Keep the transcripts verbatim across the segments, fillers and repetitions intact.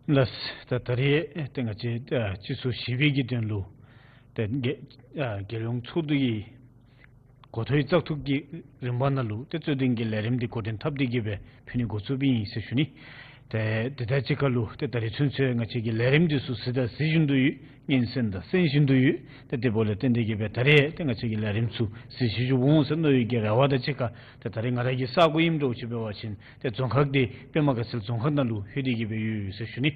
ལགས། ད་ད་རེས་ཏེ་ང་བཅས་ཨ་སྤྱི་ཚོགས་ཞི་བའི་གི་དོན་ལུ་ཏེ་རྒྱལ་ཨ་རྒྱལ་ཡོངས་ཚོགས་འདུ་གི་འགོ་ཐོག་བཙག་འཐུ་གི་རིམ་པ་ནང་ལུ་ཏེ་རྩོད་ལྡན་གྱི་ལས་རིམ་འདི་འགོ་འདྲེན་འཐབ་སྟེ་གི་སྦེ་ཕུལ་ནི་འགོ་བཙུགསཔ་ཨིན་ཟེར་ཞུ་ནི། ཏེ་དེ་དང་གཅིག་ཁར་ལུ་ཏེ་ད་རེས་ཚུན་ཚོད་ང་བཅས་ཀྱི་ལས་རིམ་འདི་ཚུ་གཟིགས་དང་གཟིགས་བཞིན་དུ་ཡོད། སྙན་གསན་དང་གསན་བཞིན་དུ་ཡོད། ཏེ་དེ་འབདཝ་ལས་བརྟེན་ཏེ་གི་སྦེ་ད་རེས་ཏེ་ང་བཅས་ཀྱི་ལས་རིམ་ཚུ་གཟིགས་ཞིབ་ཞུ་འོང་ཟེར་མནོ་བའི་གི་རེ་བ་དང་གཅིག་ཁར་ཏེ་ད་རེས་ང་ར་གི་ས་གོ་ཨིནམ་འདྲཝ་ཅིག་འབད་བ་ཅིན་ཏེ་རྫོང་ཁག་འདི་པདྨ་དགའ་ཚལ་རྫོང་ཁག་ནང་ལུ་ལྷོད་དེ་གི་སྦེ་ཡོད་ཟེར་ཞུ་ནི།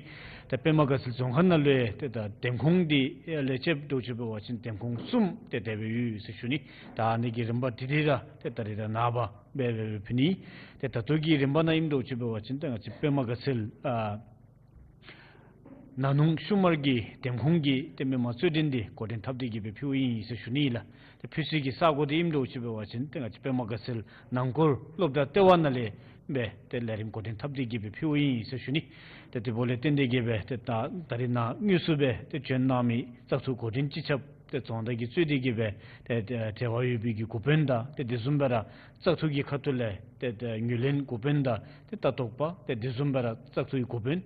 ཏེ་པདྨ་དགའ་ཚལ་རྫོང་ཁག་ནང་ལུ་ཡང་ཏེ་ད་འདེམས་ཁོངས་འདི་ལས་ཕྱེཝ་འདྲཝ་ཅིག་འབད་བ་ཅིན་འདེམས་ཁོངས་གསུམ་ཏེ་དེ་སྦེ་ཡོད་ཟེར་ཞུ་ནི། ད་ཨ་ནི་གི་རིམ་པ་འདི་འདི་ར་ཏེ་ད་རེས་ར་ནངས་པ་སྦེ་སྦེ་སྦེ་ཕུལ་ནི། ཏེ་ད་ལྟོ་གི་རིམ་པ་ནང་ཨིནམ་འདྲཝ་ཅིག་འབད་བ་ཅིན་ཏེ་ང་བཅས་པདྨ་དགའ་ཚལ་ཨ་ན་ནུང་ཤུ་མར་གྱི་འདེམས་ཁོངས་ཀྱི་ཏེ་མི་མང་རྩོད་འགྲན་འདི་འགོ་འདྲེན་འཐབ་སྟེ་གི་སྦེ་ཕུལཝ་ཨིན་ཟེར་ཞུ་ནི་ལགས། ཏེ་ཕུལ་སའི་གི་ས་གོ་འདི་ཨིནམ་འདྲཝ་ཅིག་འབད་བ་ཅིན་ཏེ་ང་བཅས་པདྨ་དགའ་ཚལ་ནང་སྐོར་སློབ་གྲྭ་ལྟེ་བ་ནང་ལས་སྦེ་ཏེ་ལས་རིམ་འགོ་འདྲེན་འཐབ་སྟེ་གི་སྦེ་ཕུལཝ་ཨིན་ཟེར་ཞུ་ནི། ཏེ་དེ་འབདཝ་ལས་བརྟེན་ཏེ་གི་སྦེ་ཏེ་ད་ད་རེས་ནཱ་དངོས་སུ་སྦེ་ཏེ་བྱོན་གནང་མི་བཙག་འཐུ་འགོ་འདྲེན་སྤྱི་ཁྱབ་ཏེ་རྫོང་བདག་གིས་གཙོས་ཏེ་གི་སྦེ་ཏེ་ཏེ་འབྲེལ་བ་ཡོད་པའི་གི་འགོ་དཔོན་དང་ཏེ་དེ་བཟུམ་སྦེ་ར་བཙག་འཐུ་གི་ཁ་ཐུག་ལས་ཏེ་ཏེ་ངོས་ལེན་འགོ་དཔོན་དང་ཏེ་ལྟ་རྟོག་པ་ཏེ་དེ་བཟུམ་སྦེ་ར་བཙག་འཐུ་གི་འགོ་དཔོན།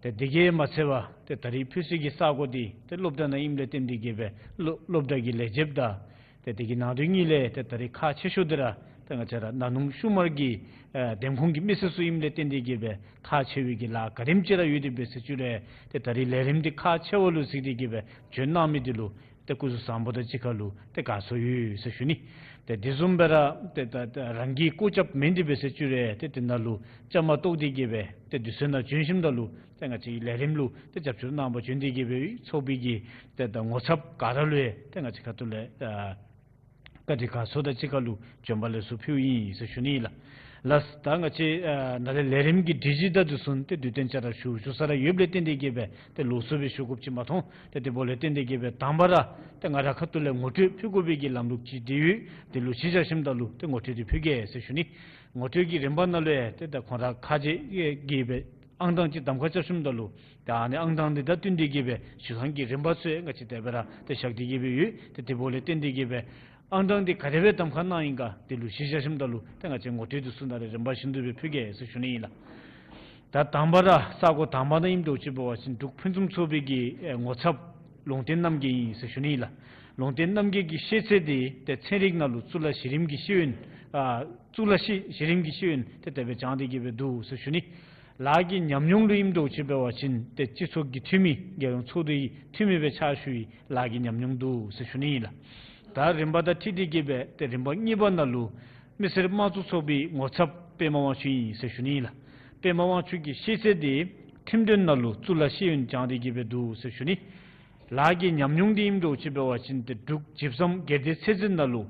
ཏེ་དེ་གིས་མ་ཚད་པར་ཏེ་ད་རེས་ཕུལ་སའི་གི་ས་གོ་འདི་ཏེ་སློབ་གྲྭ་ནང་ཨིནམ་ལས་བརྟེན་ཏེ་གི་སྦེ་སློབ་སློབ་གྲྭ་གི་ལས་བྱེདཔ་དང་ཏེ་དེ་གི་ནང་དོན་གཉིས་ལས་ཏེ་ད་རེས་ཁག་ཆེ་ཤོས་འདི་ར་ཏེ་ང་བཅས་ར་ན་ནུང་ཤུ་མར་གྱི་ཨ་འདེམས་ཁོངས་ཀྱི་མི་སེར་ཚུ་ཨིནམ་ལས་བརྟེན་ཏེ་གི་སྦེ་ཁག་ཆེ་བའི་གི་ལཱ་ག་དེམ་ཅིག་ར་ཡོད་དེ་འབད་ཟེར་ཅི་རུང་ཏེ་ད་རེས་ལས་རིམ་འདི་ཁག་ཆེ་བ་ལུ་གཟིགས་ཏེ་གི་སྦེ་བྱོན་གནང་མི་འདི་ལུ་ཏེ་སྐུ་གཟུགས་བཟང་པོ་དང་གཅིག་ཁར་ལུ་ཏེ་དགའ་ཚོར་ཡོད་ཟེར་ཞུ་ནི། ཏེ་དེ་བཟུམ་སྦེ་ར་ཏེ་ད་ད་རང་གིས་སྐུ་ཚབ་མེན་དེ་འབད་ཟེར་ཅི་རུང་ཏེ་དེ་ནང་ལུ་བཅའ་མར་གཏོགས་ཏེ་གི་སྦེ་ཏེ་དུས་ཚོད་ནང་བྱོན་ཞིནམ་ད་ལུ་ཏེ་ང་བཅས་ལས་རིམ་ལུ་ཏེ་རྒྱབ་སྐྱོར་གནང་བར་བྱོན་ཏེ་གི་སྦེ་ཚོགས་པའི་གི་ཏེ་ད་ངོ་ཚབ་ག་ར་ལུ་ཡང་ཏེ་ང་བཅས་ཁ་ཐུག་ལས་ཨ་བཀའ་དྲིན་དགའ་ཚོར་དང་གཅིག་ཁར་ལུ་བྱོན་པ་ལེགས་སོ་ཕུལཝ་ཨིན་ཟེར་ཞུ་ནི་ལགས། ལགས། ད་ང་བཅས་ཨ་ནཱ་ལས་ལས་རིམ་གྱི་སྒྲིག་གཞི་དང་དེ་ཚུ་ཏེ་དུས་སྟོན་ཅ་ལ་ཞུ་ཞུ་ས་ར་ཡོདཔ་ལས་བརྟེན་ཏེ་གི་སྦེ་ཏེ་ལོགས་སུ་སྦེ་ཞུ་དགོཔ་ཅིག་མ་མཐོང་། ཏེ་དེ་འབདཝ་ལས་བརྟེན་ཏེ་གི་སྦེ་དང་པ་ར་ཏེ་ང་ར་ཁ་ཐུག་ལས་ངོ་སྤྲོད་ཕུལ་དགོ་པའི་གི་ལམ་ལུགས་ཅིག་འདི་ཡོད། དེ་ལུ་གཞི་བཞག་ཞིནམ་ད་ལུ་ཏེ་ངོ་སྤྲོད་འདི་ཕུལ་གེ་ཟེར་ཞུ་ནི། ངོ་སྤྲོད་ཀྱི་རིམ་པ་ནང་ལུ་ཡང་ཏེ་ད་ཁོང་ར་ཁ་རྗེ་གིས་སྦེ་ཨང་གྲངས་ཅིག་གདམ་ཁ་རྐྱབ་ཞིནམ་ད་ལུ་ཏེ་ཨ་ནི་ཨང་གྲངས་འདི་དང་བསྟུན་ཏེ་གི་སྦེ་ཞུ་ཐངས་ཀྱི་རིམ་པ་ཚུ་ཡང་ང་བཅས་དེ་སྦེ་ར་ཏེ་བཞག་སྟེ་གི་སྦེ་ཡོད། ཏེ་དེ་འབདཝ་ལས་བརྟེན་ཏེ་གི་སྦེ་ཨང་གྲངས་འདི་ག་དེ་སྦེ་གདམ་ཁ་གནང་ཡི་ག་དེ་ལུ་གཞི་བཞག་ཞིནམ་ད་ལུ་ཏེ་ང་བཅས་ངོ་སྤྲོད་འདི་ཚུ་ནཱ་ལས་རིམ་པ་བཞིན་དུ་སྦེ་ཕུལ་གེ་ཟེར་ཞུ་ནི་ཨིན་ལགས། ད་དང་པ་ར་ས་གོ་དང་པ་ནང་ཨིནམ་འདྲཝ་ཅིག་འབད་བ་ཅིན་འབྲུག་ཕུན་སུམ་ཚོགས་པའི་གི་ཨེ་ངོ་ཚབ་ལུང་བསྟན་རྣམ་རྒྱལ་ཨིན་ཟེར་ཞུ་ནི་ཨིན་ལགས། ལུང་བསྟན་རྣམ་རྒྱལ་གྱི་ཤེས་ཚད་འདི་ཏེ་ཚན་རིག་ནང་ལུ་གཙུག་ལག་གཞི་རིམ་གྱི་ཤེས་ཡོན་ཨ་གཙུག་ལག་གཞི་གཞི་རིམ་གྱི་ཤེས་ཡོན་ཏེ་དེ་སྦེ་སྦྱངས་ཏེ་གི་སྦེ་འདུག་ཟེར་ཞུ་ནི། ལཱ་གི་ཉམས་མྱོང་ལུ་ཨིནམ་འདྲཝ་ཅིག་འབད་བ་ཅིན་ཏེ་སྤྱི་ཚོགས་ཀྱི་འཐུས་མི་རྒྱལ་ཡོངས་ཚོགས་འདུའི་འཐུས་མི་སྦེ་ཕྱག་ཞུ་བའི་ལཱ་གི་ཉམས་མྱོང་འདུག་ཟེར་ཞུ་ནི་ཨིན་ལགས། ད་རིམ་པ་དང་འཁྲིལ་ཏེ་གི་སྦེ་ཏེ་རིམ་པ་གཉིས་པ་ནང་ལུ་མི་སེར་དམངས་གཙོ་ཚོགས་པའི་ངོ་ཚབ་པདྨ་དབང་ཕྱུག་ཨིན་ཟེར་ཞུ་ནི་ཨིན་ལགས། པདྨ་དབང་ཕྱུག་གི་ཤེས་ཚད་འདི་ཁྲིམས་དོན་ནང་ལུ་གཙུག་ལག་ཤེས་ཡོན་སྦྱངས་ཏེ་གི་སྦེ་འདུག་ཟེར་ཞུ་ནི། ལཱ་གི་ཉམས་མྱོང་འདི་ཨིནམ་འདྲཝ་ཅིག་འབད་བ་ཅིན་ཏེ་འབྲུག་ཇིཔ་སམ་སྒེར་སྡེ་ཚད་འཛིན་ནང་ལུ་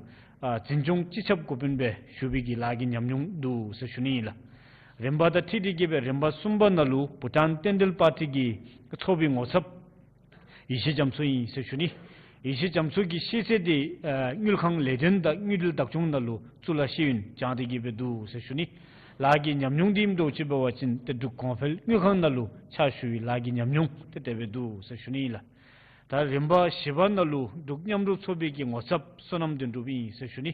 ཨ་འཛིན་སྐྱོང་སྤྱི་ཁྱབ་འགོ་དཔོན་སྦེ་ཞུ་བའི་གི་ལཱ་གི་ཉམས་མྱོང་འདུག་ཟེར་ཞུ་ནི་ཨིན་ལགས། རིམ་པ་དང་འཁྲིལ་ཏེ་གི་སྦེ་རིམ་པ་གསུམ་པ་ནང་ལུ་བྷུ་ཊཱན་བསྟན་འགྲོའི་པར་ཊི་གི་ཚོགས་པའི་ངོ་ཚབ་ཡེ་ཤེས་རྒྱ་མཚོ་ཨིན་ཟེར་ཞུ་ནི། ཡེ་ཤེས་རྒྱ་མཚོ་གི་ཤེས་ཚད་འདི་ཨ་དངུལ་ཁང་ལས་དོན་དང་དངུལ་འབྲེལ་བདག་སྐྱོང་ནང་ལུ་གཙུག་ལག་ཤེས་ཡོན་སྦྱངས་ཏེ་གི་སྦེ་འདུག་ཟེར་ཞུ་ནི། ལཱ་གི་ཉམས་མྱོང་འདི་ཨིནམ་འདྲཝ་ཅིག་འབད་བ་ཅིན་ཏེ་འབྲུག་གོང་འཕེལ་དངུལ་ཁང་ནང་ལུ་ཕྱག་ཞུ་བའི་ལཱ་གི་ཉམས་མྱོང་ཏེ་དེ་སྦེ་འདུག་ཟེར་ཞུ་ནི་ཨིན་ལགས། ད་རིམ་པ་བཞི་པ་ནང་ལུ་འབྲུག་མཉམ་རུབ་ཚོགས་པའི་གི་ངོ་ཚབ་བསོད་ནམས་དོན་གྲུབ་ཨིན་ཟེར་ཞུ་ནི།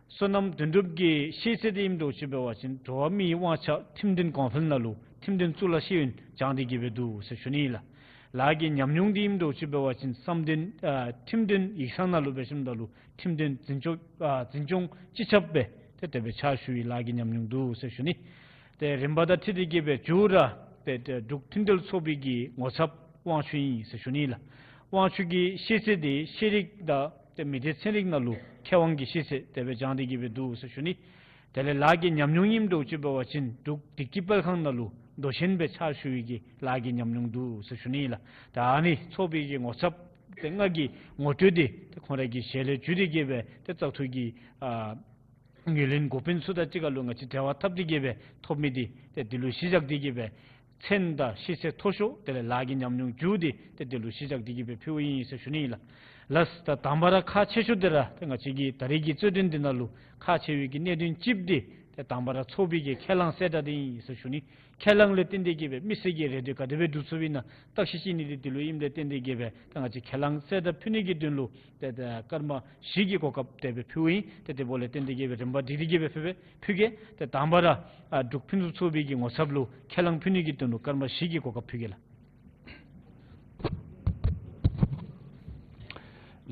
བསོད་ནམས་དོན་གྲུབ་ཀྱི་ཤེས་ཚད་འདི་ཨིནམ་འདྲཝ་ཅིག་འབད་བ་ཅིན་འགྲོ་བ་མིའི་དབང་ཆ་ཁྲིམས་དོན་གོང་འཕེལ་ནང་ལུ་ཁྲིམས་དོན་གཙུག་ལག་ཤེས་ཡོན་སྦྱངས་ཏེ་གི་སྦེ་འདུག་ཟེར་ཞུ་ནི་ཨིན་ལགས། ལཱ་གི་ཉམས་མྱོང་འདི་ཨིནམ་འདྲཝ་ཅིག་འབད་བ་ཅིན་བསམ་གཏན་ཨ་ཁྲིམས་དོན་ཡིག་ཚང་ནང་ལུ་འབད་ཞིནམ་ད་ལུ་ཁྲིམས་དོན་འཛིན་སྐྱོང་ཨ་འཛིན་སྐྱོང་སྤྱི་ཁྱབ་སྦེ་ཏེ་དེ་སྦེ་ཕྱག་ཞུ་བའི་ལཱ་གི་ཉམས་མྱོང་འདུག་ཟེར་ཞུ་ནི། ཏེ་རིམ་པ་དང་འཁྲིལ་ཏེ་གི་སྦེ་མཇུག་ར་ཏེ་ཏེ་འབྲུག་མཐུན་འབྲེལ་ཚོགས་པའི་གི་ངོ་ཚབ་དབང་ཕྱུག་ཨིན་ཟེར་ཞུ་ནི་ལགས། དབང་ཕྱུག་གི་ཤེས་ཚད་འདི་ཤེས་རིག་དང་ཏེ་མི་སྡེ་ཚན་རིག་ནང་ལུ་མཁས་དབང་གི་ཤེས་ཚད་དེ་སྦེ་སྦྱངས་ཏེ་གི་སྦེ་འདུག་ཟེར་ཞུ་ནི། དེ་ལས་ལཱ་གི་ཉམས་མྱོང་ཨིནམ་འདྲཝ་ཅིག་འབད་བ་ཅིན་འབྲུག་སྒྲིག་སྤྱི་དཔར་ཁང་ནང་ལུ་མདོ་ཆེན་སྦེ་ཕྱག་ཞུ་བའི་གི་ལཱ་གི་ཉམས་མྱོང་འདུག་ཟེར་ཞུ་ནི་ལགས། ད་ཨ་ནི་ཚོགས་པའི་གི་ངོ་ཚབ་ཏེ་ལྔ་གི་ངོ་སྤྲོད་འདི་ཏེ་ཁོང་ར་གི་ཞལ་ལས་བརྒྱུད་དེ་གི་སྦེ་ཏེ་བཙག་འཐུ་གི་ཨ་ངོས་ལེན་འགོ་དཔོན་ཚུ་དང་གཅིག་ཁར་ལུ་ང་བཅས་འབྲེལ་བ་འཐབ་སྟེ་གི་སྦེ་ཐོབ་མི་འདི་ཏེ་འདི་ལུ་གཞི་བཞག་སྟེ་གི་སྦེ་མཚན་དང་ཤེས་ཚད་མཐོ་ཤོས་དེ་ལས་ལཱ་གི་ཉམས་མྱོང་མཇུག་འདི་ཏེ་འདི་ལུ་གཞི་བཞག་སྟེ་གི་སྦེ་ཕུལཝ་ཨིན་ཟེར་ཞུ་ནི་ཨིན་ལགས། ལགས། ད་དང་པ་ར་ཁག་ཆེ་ཤོས་འདི་ར་ཏེ་ང་བཅས་ཀྱི་ད་རེས་ཀྱི་རྩོད་འགྲན་འདི་ནང་ལུ་ཁག་ཆེ་བའི་གི་གནད་དོན་གཅིག་འདི་ ཏེ་དང་པ་ར་ཚོགས་པའི་གི་ཁས་བླངས་གསལ་བསྒྲགས་འདི་ཨིན་ཟེར་ཞུ་ནི། ཁས་བླངས་ལས་བརྟེན་ཏེ་གི་སྦེ་མི་སེར་གྱིས་རེ་འདོད་ག་དེ་སྦེ་བསྒྲུབ་ཚུགས་པའི་ནང་བརྟག་ཞིབ་ཅིག་ནི་འདི་འདི་ལུ་ཨིནམ་ལས་བརྟེན་ཏེ་གི་སྦེ་ད་ང་བཅས་ཁས་བླངས་གསལ་བསྒྲགས་ཕུལ་ནི་གི་དོན་ལུ་ཏེ་ཏེ་སྐར་མ་བཞི་གི་གོ་སྐབས་དེ་སྦེ་ཕུལཝ་ཨིན། ཏེ་དེ་འབདཝ་ལས་བརྟེན་ཏེ་གི་སྦེ་རིམ་པ་སྒྲིག་སྟེ་གི་སྦེ་ཕུལ་སྦེ་ཕུལ་གེ། ཏེ་དང་པ་ར་ཨ་འབྲུག་ཕུན་སུམ་ཚོགས་པའི་གི་ངོ་ཚབ་ལུ་ཁས་བླངས་ཕུལ་ནི་གི་དོན་ལུ་སྐར་མ་བཞི་གི་གོ་སྐབས་ཕུལ་གེ་ལགས།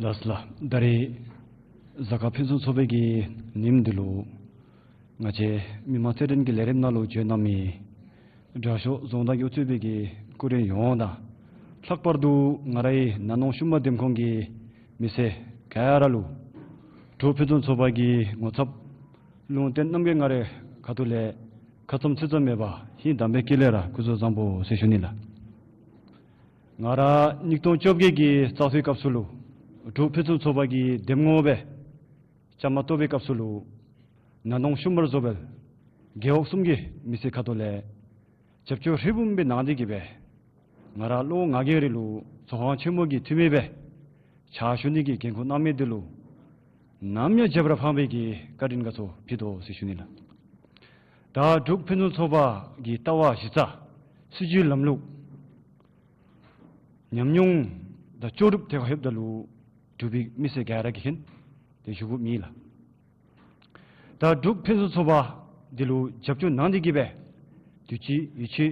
ལགས་ལགས། ད་རེས་གཟའ་སྐར་ཕུན་སུམ་ཚོགས་པའི་གི་ཉིནམ་འདི་ལུ་ང་བཅས་མི་མང་རྩེད་འགྲན་གྱི་ལས་རིམ་ནང་ལུ་འབྱོན་གནང་མི་དྲག་ཤོས་རྫོང་བདག་གིས་གཙོས་པའི་གི་སྐུ་མགྲོན་ཡོངས་དང་ལྷག་པར་དུ་ང་རའི་ན་ནོང་ཤུ་མ་འདེམས་ཁོངས་ཀྱི་མི་སེར་ག་ར་ལུ་འབྲུག་ཕུན་སུམ་ཚོགས་པ་གི་ངོ་ཚབ་ལུང་བསྟན་རྣམ་རྒྱལ་ང་རའི་ཁ་ཐུག་ལས་ཁ་ཙམ་ཚིག་ཙམ་མེད་པར་ཧིང་དམ་པའི་དཀྱིལ་ལས་ར་སྐུ་གཟུགས་བཟང་པོ་ཟེར་ཞུ་ནི་ལགས། ང་ར་ཉིས་སྟོང་བཅོ་བརྒྱད་ཀྱི་བཙག་འཐུའི་སྐབས་སུ་ལུ་འབྲུག་ཕུན་སུམ་ཚོགས་པ་གི་འདེམས་ངོ་སྦེ་བཅའ་མར་གཏོགས་པའི་སྐབས་སུ་ལུ་ན་ནོང་ཤུ་མར་བཟོ་བའི་རྒེད་འོག་གསུམ་གྱི་མི་སེར་ཁ་ཐུག་ལས་རྒྱབ་སྐྱོར་ཧྲིལ་བུམ་སྦེ་གནང་སྟེ་གི་སྦེ་ང་ར་ལོ་ལྔ་བརྒྱད་རིང་ལུ་ཚོགས་ཁང་ཆེན་མོ་གི་འཐུས་མི་སྦེ་ཕྱག་ཞུ་ནི་གི་འགན་ཁུར་གནང་མི་འདི་ལུ་ནམ་ཡང་བརྗེད་པར་ཕངས་པའི་གི་བཀའ་དྲིན་དགའ་ཚོར་ཕུལ་དོ་ཟེར་ཞུ་ནི་ལགས། ད་འབྲུག་ཕུན་སུམ་ཚོགས་པ་གི་ལྟ་བ་གཞི་རྩ་སྲིད་བྱུས་ལམ་ལུགས་ཉམས་མྱོང་དང་ལྕོགས་གྲུབ་ཐད་ཁར་ལྷོདཔ་ད་ལུ་འབྲུག་པའི་མི་སེར་ག་ར་གིས་མཁྱེན་ཏེ་བཞུགས་དགོཔ་མེད་ལགས། ད་འབྲུག་ཕུན་སུམ་ཚོགས་པ་འདི་ལུ་རྒྱབ་སྐྱོར་གནང་སྟེ་གི་སྦེ་དུས་ཅི་ཡུད་ཅི་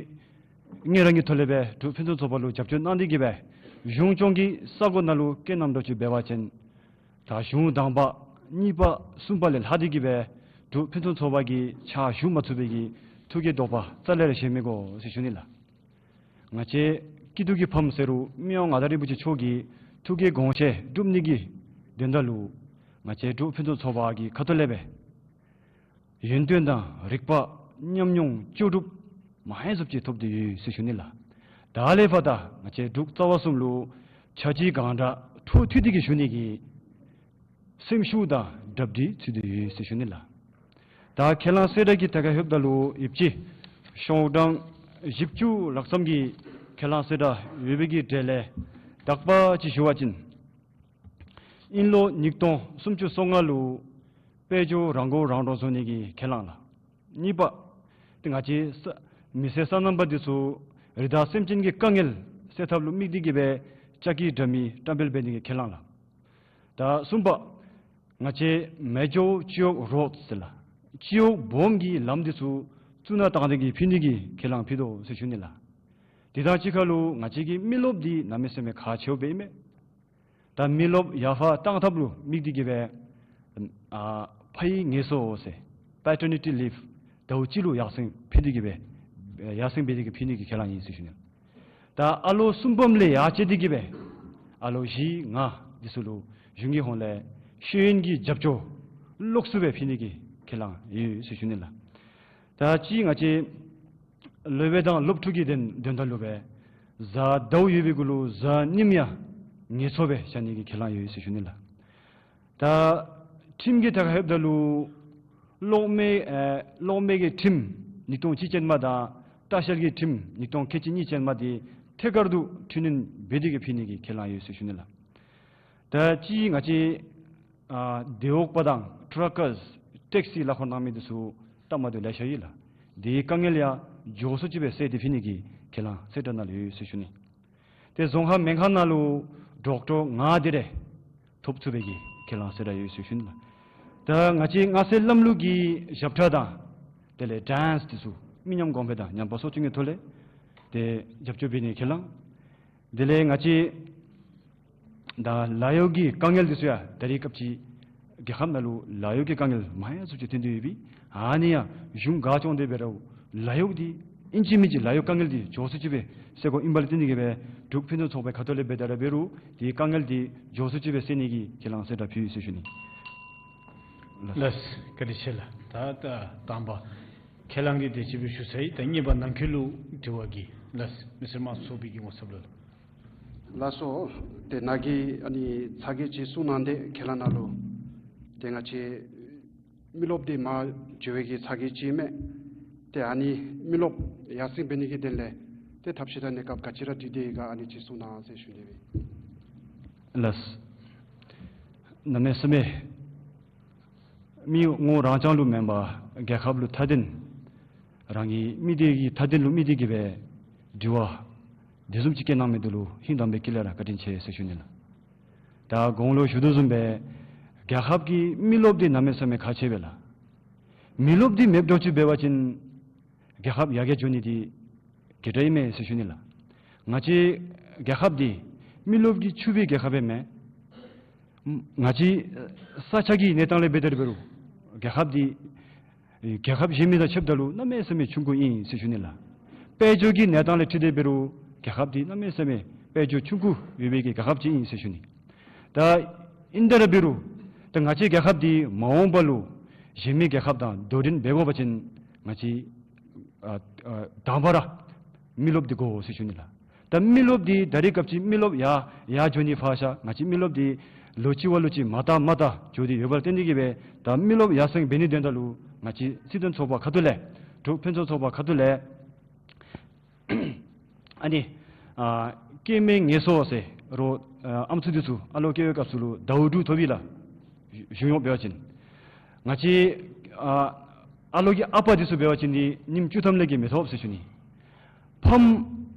ངལ་རངས་ཀྱི་ཐོག་ལས་སྦེ་འབྲུག་ཕུན་སུམ་ཚོགས་པ་ལུ་རྒྱབ་སྐྱོར་གནང་སྟེ་གི་སྦེ་གཞུང་སྐྱོང་གི་ས་གོ་ནང་ལུ་སྐད་ནམ་འགྲོ་ཅིག་འབད་བ་ཅིན་ད་གཞུང་དང་པ་གཉིས་པ་གསུམ་པ་ལས་ལྷག་སྟེ་གི་སྦེ་འབྲུག་ཕུན་སུམ་ཚོགས་པ་གི་ཕྱག་ཞུ་མ་ཚུགས་པའི་གི་ཐུགས་ཀྱི་དོགས་པ་རྩ་ལས་ར་བཞེས་མི་དགོ་ཟེར་ཞུ་ནི་ལགས། ང་བཅས་སྐྱིད་སྡུག་གི་ཕམ་ཟེར་རུང་མི་དབང་མངའ་བདག་རིན་པོ་ཆེ་མཆོག་གི་ཐུགས་ཀྱི་དགོངས་བཞེད་སྒྲུབ་ནི་གི་དོན་དག་ལུ་ང་བཅས་འབྲུག་ཕུན་སུམ་ཚོགས་པ་གི་ཁ་ཐུག་ལས་སྦེ་ཡོན་ཏན་དང་རིག་པ་ཉམས་མྱོང་ལྕོགས་གྲུབ་མང་ཡང་སུ་ཅིག་ཐོབ་སྟེ་ཡོད་ཟེར་ཞུ་ནི་ལགས། ད་ལས་ཕར་ད་ང་བཅས་འབྲུག་རྩ་བ་གསུམ་ལུ་ཆ་གཅིག་གང་དྲག་འཕྲོ་མཐུད་དེ་གི་ཞུ་ནི་གི་སེམས་ཤུགས་དང་གྲ་སྒྲིག་ཚུད་དེ་ཡོད་ཟེར་ཞུ་ནི་ལགས། ད་ཁས་བླངས་གསལ་བསྒྲགས་ཀྱི་ཐད་ཁར་ལྷོདཔ་ད་ལུ་ཡོདཔ་ཅིག་ཤོག་གྲངས་བཞི་བཅུ་ལྷག་ཙམ་གྱི་ཁས་བླངས་གསལ་བསྒྲགས་ཡོད་པའི་གི་གྲས་ལས་དག་པ་ཅིག་ཞུ་བ་ཅིན་དབྱིན་ལོ་ཉིས་སྟོང་སུམ་ཅུ་སོ་ལྔ་ལུ་དཔལ་འབྱོར་རང་མགོ་རང་འདྲོངས་བཟོ་ནི་གི་ཁས་བླངས་ལགས། གཉིས་པ་ཏེ་ང་བཅས་ས་མི་སེར་སོ་ནམ་པ་འདི་ཚུ་རི་དྭགས་སེམས་ཅན་གྱི་དཀའ་ངལ་སེལ་ཐབས་ལུ་དམིགས་ཏེ་གི་སྦེ་ལྕགས་ཀྱི་དྲ་མིག་བཀྲམ་སྤེལ་འབད་ནི་གི་ཁས་བླངས་ལགས། ད་གསུམ་པ་ང་བཅས་མེ་ཇོར་སྤྱི་འོག་རོཌ་ཟེར་ལགས། སྤྱི་འོག་སྦོམ་གྱི་ལམ་འདི་ཚུ་བཙུགས་ནང་བཏང་སྟེ་གི་ཕུལ་ནི་གི་ཁས་བླངས་ཕུལ་དོ་ཟེར་ཞུ་ནི་ལགས། དེ་དང་གཅིག་ཁར་ལུ་ང་བཅས་ཀྱི་མི་རློབས་འདི་གནམ་མེད་ས་མེད་ཁག་ཆེཝ་སྦེ་ཨིན་མས། ད་མི་རློབས་ཡར་ཕར་བཏང་ཐབས་ལུ་དམིགས་ཏེ་གི་སྦེ་ཨ་ཕ་ཡི་ངལ་གསོ་ཟེར་paternity leave ཟླཝ་གཅིག་ལུ་ཡར་སེང་འཕེལ་ཏེ་གི་སྦེ་ཡར་སེང་འབད་དེ་གི་ཕུལ་ནི་གི་ཁས་བླངས་ཨིན་ཟེར་ཞུ་ནི། ད་ཨ་ལོ་གསུམ་པམ་ལས་ཡར་བཅད་དེ་གི་སྦེ་ཨ་ལོ་བཞི་ལྔ་འདི་ཚུ་ལུ་གཞུང་གི་ཧོངས་ལས་ཤེས་ཡོན་གྱི་རྒྱབ་སྐྱོར་ལོགས་སུ་སྦེ་ཕུལ་ནི་གི་ཁས་བླངས་ཡོད་ཟེར་ཞུ་ནི་ལགས། ད་ཅི་ང་བཅས་སློབ་དཔོན་དང་སློབ་ཕྲུག་གི་དོན་དོན་དག་ལུ་སྦེ་གཟའ་ཟླཝ་ཡོད་པའི་གུ་ལུ་གཟའ་ཉིམ་ཡང་ངལ་འཚོ་སྦེ་བཞག་ནི་གི་ཁས་བླངས་ཡོད་ཟེར་ཞུ་ནི་ལགས། ད་ཁྲིམས་ཀྱི་ཐད་ཁར་ལྷོདཔ་ད་ལུ་གློག་མེ་ཨེ་གློག་མེ་གི་ཁྲིམས་ཉིས་སྟོང་གཅིག་ཅན་མ་དང་ལྟ་བཤལ་གྱི་ཁྲིམས་ཉིས་སྟོང་ཁལ་གཅིག་གཉིས་ཅན་མ་འདི་ཐད་ཀར་དུ་འཕྲི་སྣོན་འབད་དེ་གི་ཕུལ་ནི་གི་ཁས་བླངས་ཡོད་ཟེར་ཞུ་ནི་ལགས། ད་ཅི་ང་བཅས་ཨ་དེ་འོག་པ་དང་ཊ་རཀ་ཀརས་ཊེག་སི་ལག་འཁོར་གནང་མི་འདི་ཚུ་ལྟ་མ་དོ་ལེ་ཤ་ཡོད་ལགས། དེའི་དཀའ་ངལ་ཡང་མགྱོགས་སུ་ཅིག་སྦེ་སེལ་ཏེ་ཕུལ་ནི་གི་ཁས་བླངས་གསལ་བསྒྲགས་ནང་ལུ་ཡོད་ཟེར་ཞུ་ནི། ཏེ་རྫོང་ཁག་སྨན་ཁང་ནང་ལུ་ཌོག་ཊར་ལྔ་དེ་རེ་ཐོབ་ཚུགས་པའི་གི་ཁས་བླངས་གསལ་བསྒྲགས་ཡོད་ཟེར་ཞུ་ནི་ལགས། ད་ང་བཅས་སྔགས་སྲུང་ལམ་ལུགས་ཀྱི་ཞབས་ཁྲ་དང་དེ་ལས་ཌན་སི་འདི་ཚུ་མི་ཉམས་གོང་འཕེལ་དང་ཉམས་པ་གསོ་སྐྱོང་གི་ཐོག་ལས་ཏེ་རྒྱབ་སྐྱོར་འབད་ནི་ཁས་བླངས། དེ་ལས་ང་བཅས་ད་ལཱ་གཡོག་གི་དཀའ་ངལ་འདི་ཚུ་ཡང་ད་རེས་སྐབས་ཅིག་རྒྱལ་ཁབ་ནང་ལུ་ལཱ་གཡོག་གི་དཀའ་ངལ་མང་ཡང་སུ་ཅིག་ཐོན་ཏེ་ཡོད་པས། ཨ་ནི་ཡང་གཞུང་ག་བྱུང་སྟེ་འབད་རུང་ལཱ་གཡོག་འདི་ཨིན་ཅི་མིན་ཅི་ལཱ་གཡོག་དཀའ་ངལ་འདི་མགྱོགས་སུ་ཅིག་སྦེ་སེལ་དགོཔ་ཨིནམ་ལས་བརྟེན་ཏེ་གི་སྦེ་འབྲུག་ཕུན་སུམ་ཚོགས་པའི་ཁ་ཐུག་ལས་འབད་དེ་ར་འབད་རུང་དེའི་དཀའ་ངལ་འདི་མགྱོགས་སུ་ཅིག་སྦེ་སེལ་ནི་གི་ཁས་བླངས་གསལ་བསྒྲགས་ཕུལ་ཡི་ཟེར་ཞུ་ནི། ལགས་བཀའ་དྲིན་ཆེ་ལགས། ད་ད་དང་པ་ཁས་བླངས་ཀྱི་དེ་ཅིག་སྦེ་ཞུ་ཚར་ཡི། ད་གཉིས་པ་ནང་འཁོད་ལུ་དྲི་བ་གི་ལགས་མི་སེར་དམངས་གཙོ་ཚོགས་པའི་གི་ངོ་ཚབ་ལུ། ལགས་སོ། ཏེ་ནཱ་གིས་ཨ་ནི་ཚ་གྱང་ཅིག་གསུངས་གནང་སྟེ་ཁས་བླངས་ནང་ལུ་ཏེ་ང་བཅས་མི་རློབས་འདི་མར་འགྱོ་བའི་གི་ཚ་གྱང་ཅིག་མས། ཏེ་ཨ་ནི་མི་རློབས་ཡར་སེང་འབད་ནི་གི་དོན་ལས་ཏེ་ཐབས་ཤེས་དང་གནས་སྐབས་ག་ཅི་ར་སྒྲིག་སྟེ་ཡོད་ག་ཨ་ནི་ཅིག་གསུངས་གནང་ཟེར་ཞུ་ནི་སྦེ། ལགས། གནམ་མེད་ས་མེད་མི་ངོ་རང་རྐྱང་ལུ་མེན་པར་ རྒྱལ་ཁབ་ལུ་མཐའ་དོན་རང་གི་མི་སྡེ་གི་མཐའ་དོན་ལུ་དམིགས་ཏེ་གི་སྦེ་དྲི་བ་དེ་བཟུམ་ཅིག་བཀོད་གནང་མི་འདི་ལུ་ཧིང་དྭངས་པའི་དཀྱིལ་ལས་ར་བཀའ་དྲིན་ཆེ་ཟེར་ཞུ་ནི་ལགས། ད་གོང་ལུ་ཞུ་དོ་བཟུམ་སྦེ་རྒྱལ་ཁབ་ཀྱི་མི་རློབས་འདི་གནམ་མེད་ས་མེད་ཁག་ཆེ་བས་ལགས། མི་རློབས་འདི་མེདཔ་འགྱོ་ཅི་འབད་བ་ཅིན་རྒྱལ་ཁབ་ཡར་རྒྱས་འགྱོ་ནི་འདི་ག་ཏེ་ར་ཨིན་མས་ཟེར་ཞུ་ནི་ལགས། ང་བཅས་རྒྱལ་ཁབ་འདི་མི་རློབས་ཀྱིས་ཕྱུག་པའི་རྒྱལ་ཁབ་ཨིན་མས། ང་བཅས་ས་ཆ་གི་གནས་སྟངས་ལས་འབད་དེ་ར་འབད་རུང་རྒྱལ་ཁབ་འདི་རྒྱལ་ཁབ་གཞན་མི་དང་ཕྱདཔ་ད་ལུ་གནམ་མེད་ས་མེད་ཆུང་ཀུ་ཨིན་ཟེར་ཞུ་ནི་ལགས། དཔལ་འབྱོར་གྱི་གནས་སྟངས་ལས་འཁྲིལ་ཏེ་འབད་རུང་རྒྱལ་ཁབ་འདི་གནམ་མེད་ས་མེད་དཔལ་འབྱོར་ཆུང་ཀུ་ཡོད་པའི་གི་རྒྱལ་ཁབ་ཅིག་ཨིན་ཟེར་ཞུ་ནི། ད་ཨིན་དེ་ར་འབད་རུང་ད་ང་བཅས་རྒྱལ་ཁབ་འདི་མ་འོངས་པ་ལུ་གཞན་མི་རྒྱལ་ཁབ་དང་དོ་འགྲན་འབད་དགོ་པ་ཅིན་ང་བཅས་ཨ་ཨ་དང་པ་ར་མི་རློབས་འདི་དགོ་ཟེར་ཞུ་ནི་ལགས། ད་མི་རློབས་འདི་ད་རེས་སྐབས་ཅིག་མི་རློབས་ཡར་ཡར་འགྱོ་ནི་ཕར་བཞག། ང་བཅས་མི་རློབས་འདི་ལོ་གཅིག་བ་ལོ་གཅིག་མར་ལྟ་མར་ལྟ་འགྱོ་སྟེ་ཡོདཔ་ལུ་བརྟེན་ཏེ་གི་སྦེ་ད་མི་རློབས་ཡར་སེང་འབད་ནིའི་དོན་དག་ལུ་ང་བཅས་སྲིད་དོན་ཚོགས་པ་ཁ་ཐུག་ལས་འབྲུག་ཕུན་སུམ་ཚོགས་པ་ཁ་ཐུག་ལས་ཨ་ནི་ཨ་སྐྱེས་མའི་ངལ་གསོ་ཟེར་རུང་ཨ་ཨམ་སྲུ་འདི་ཚུ་ཨ་ལོ་སྐྱེ་བའི་སྐབས་སུ་ལུ་ཟླཝ་དྲུག་ཐོབ་ཨིན་ལགས། གཞུང་གཡོག་འབད་བ་ཅིན་ང་བཅས་ཨ་ཨ་ལོ་གི་ཨ་པ་འདི་ཚུ་འབད་བ་ཅིན་ནི་ཉིནམ་བཅུ་ཐམ་ལས་བརྒལ་མི་ཐོབ་ཟེར་ཞུ་ནི། ཕམ་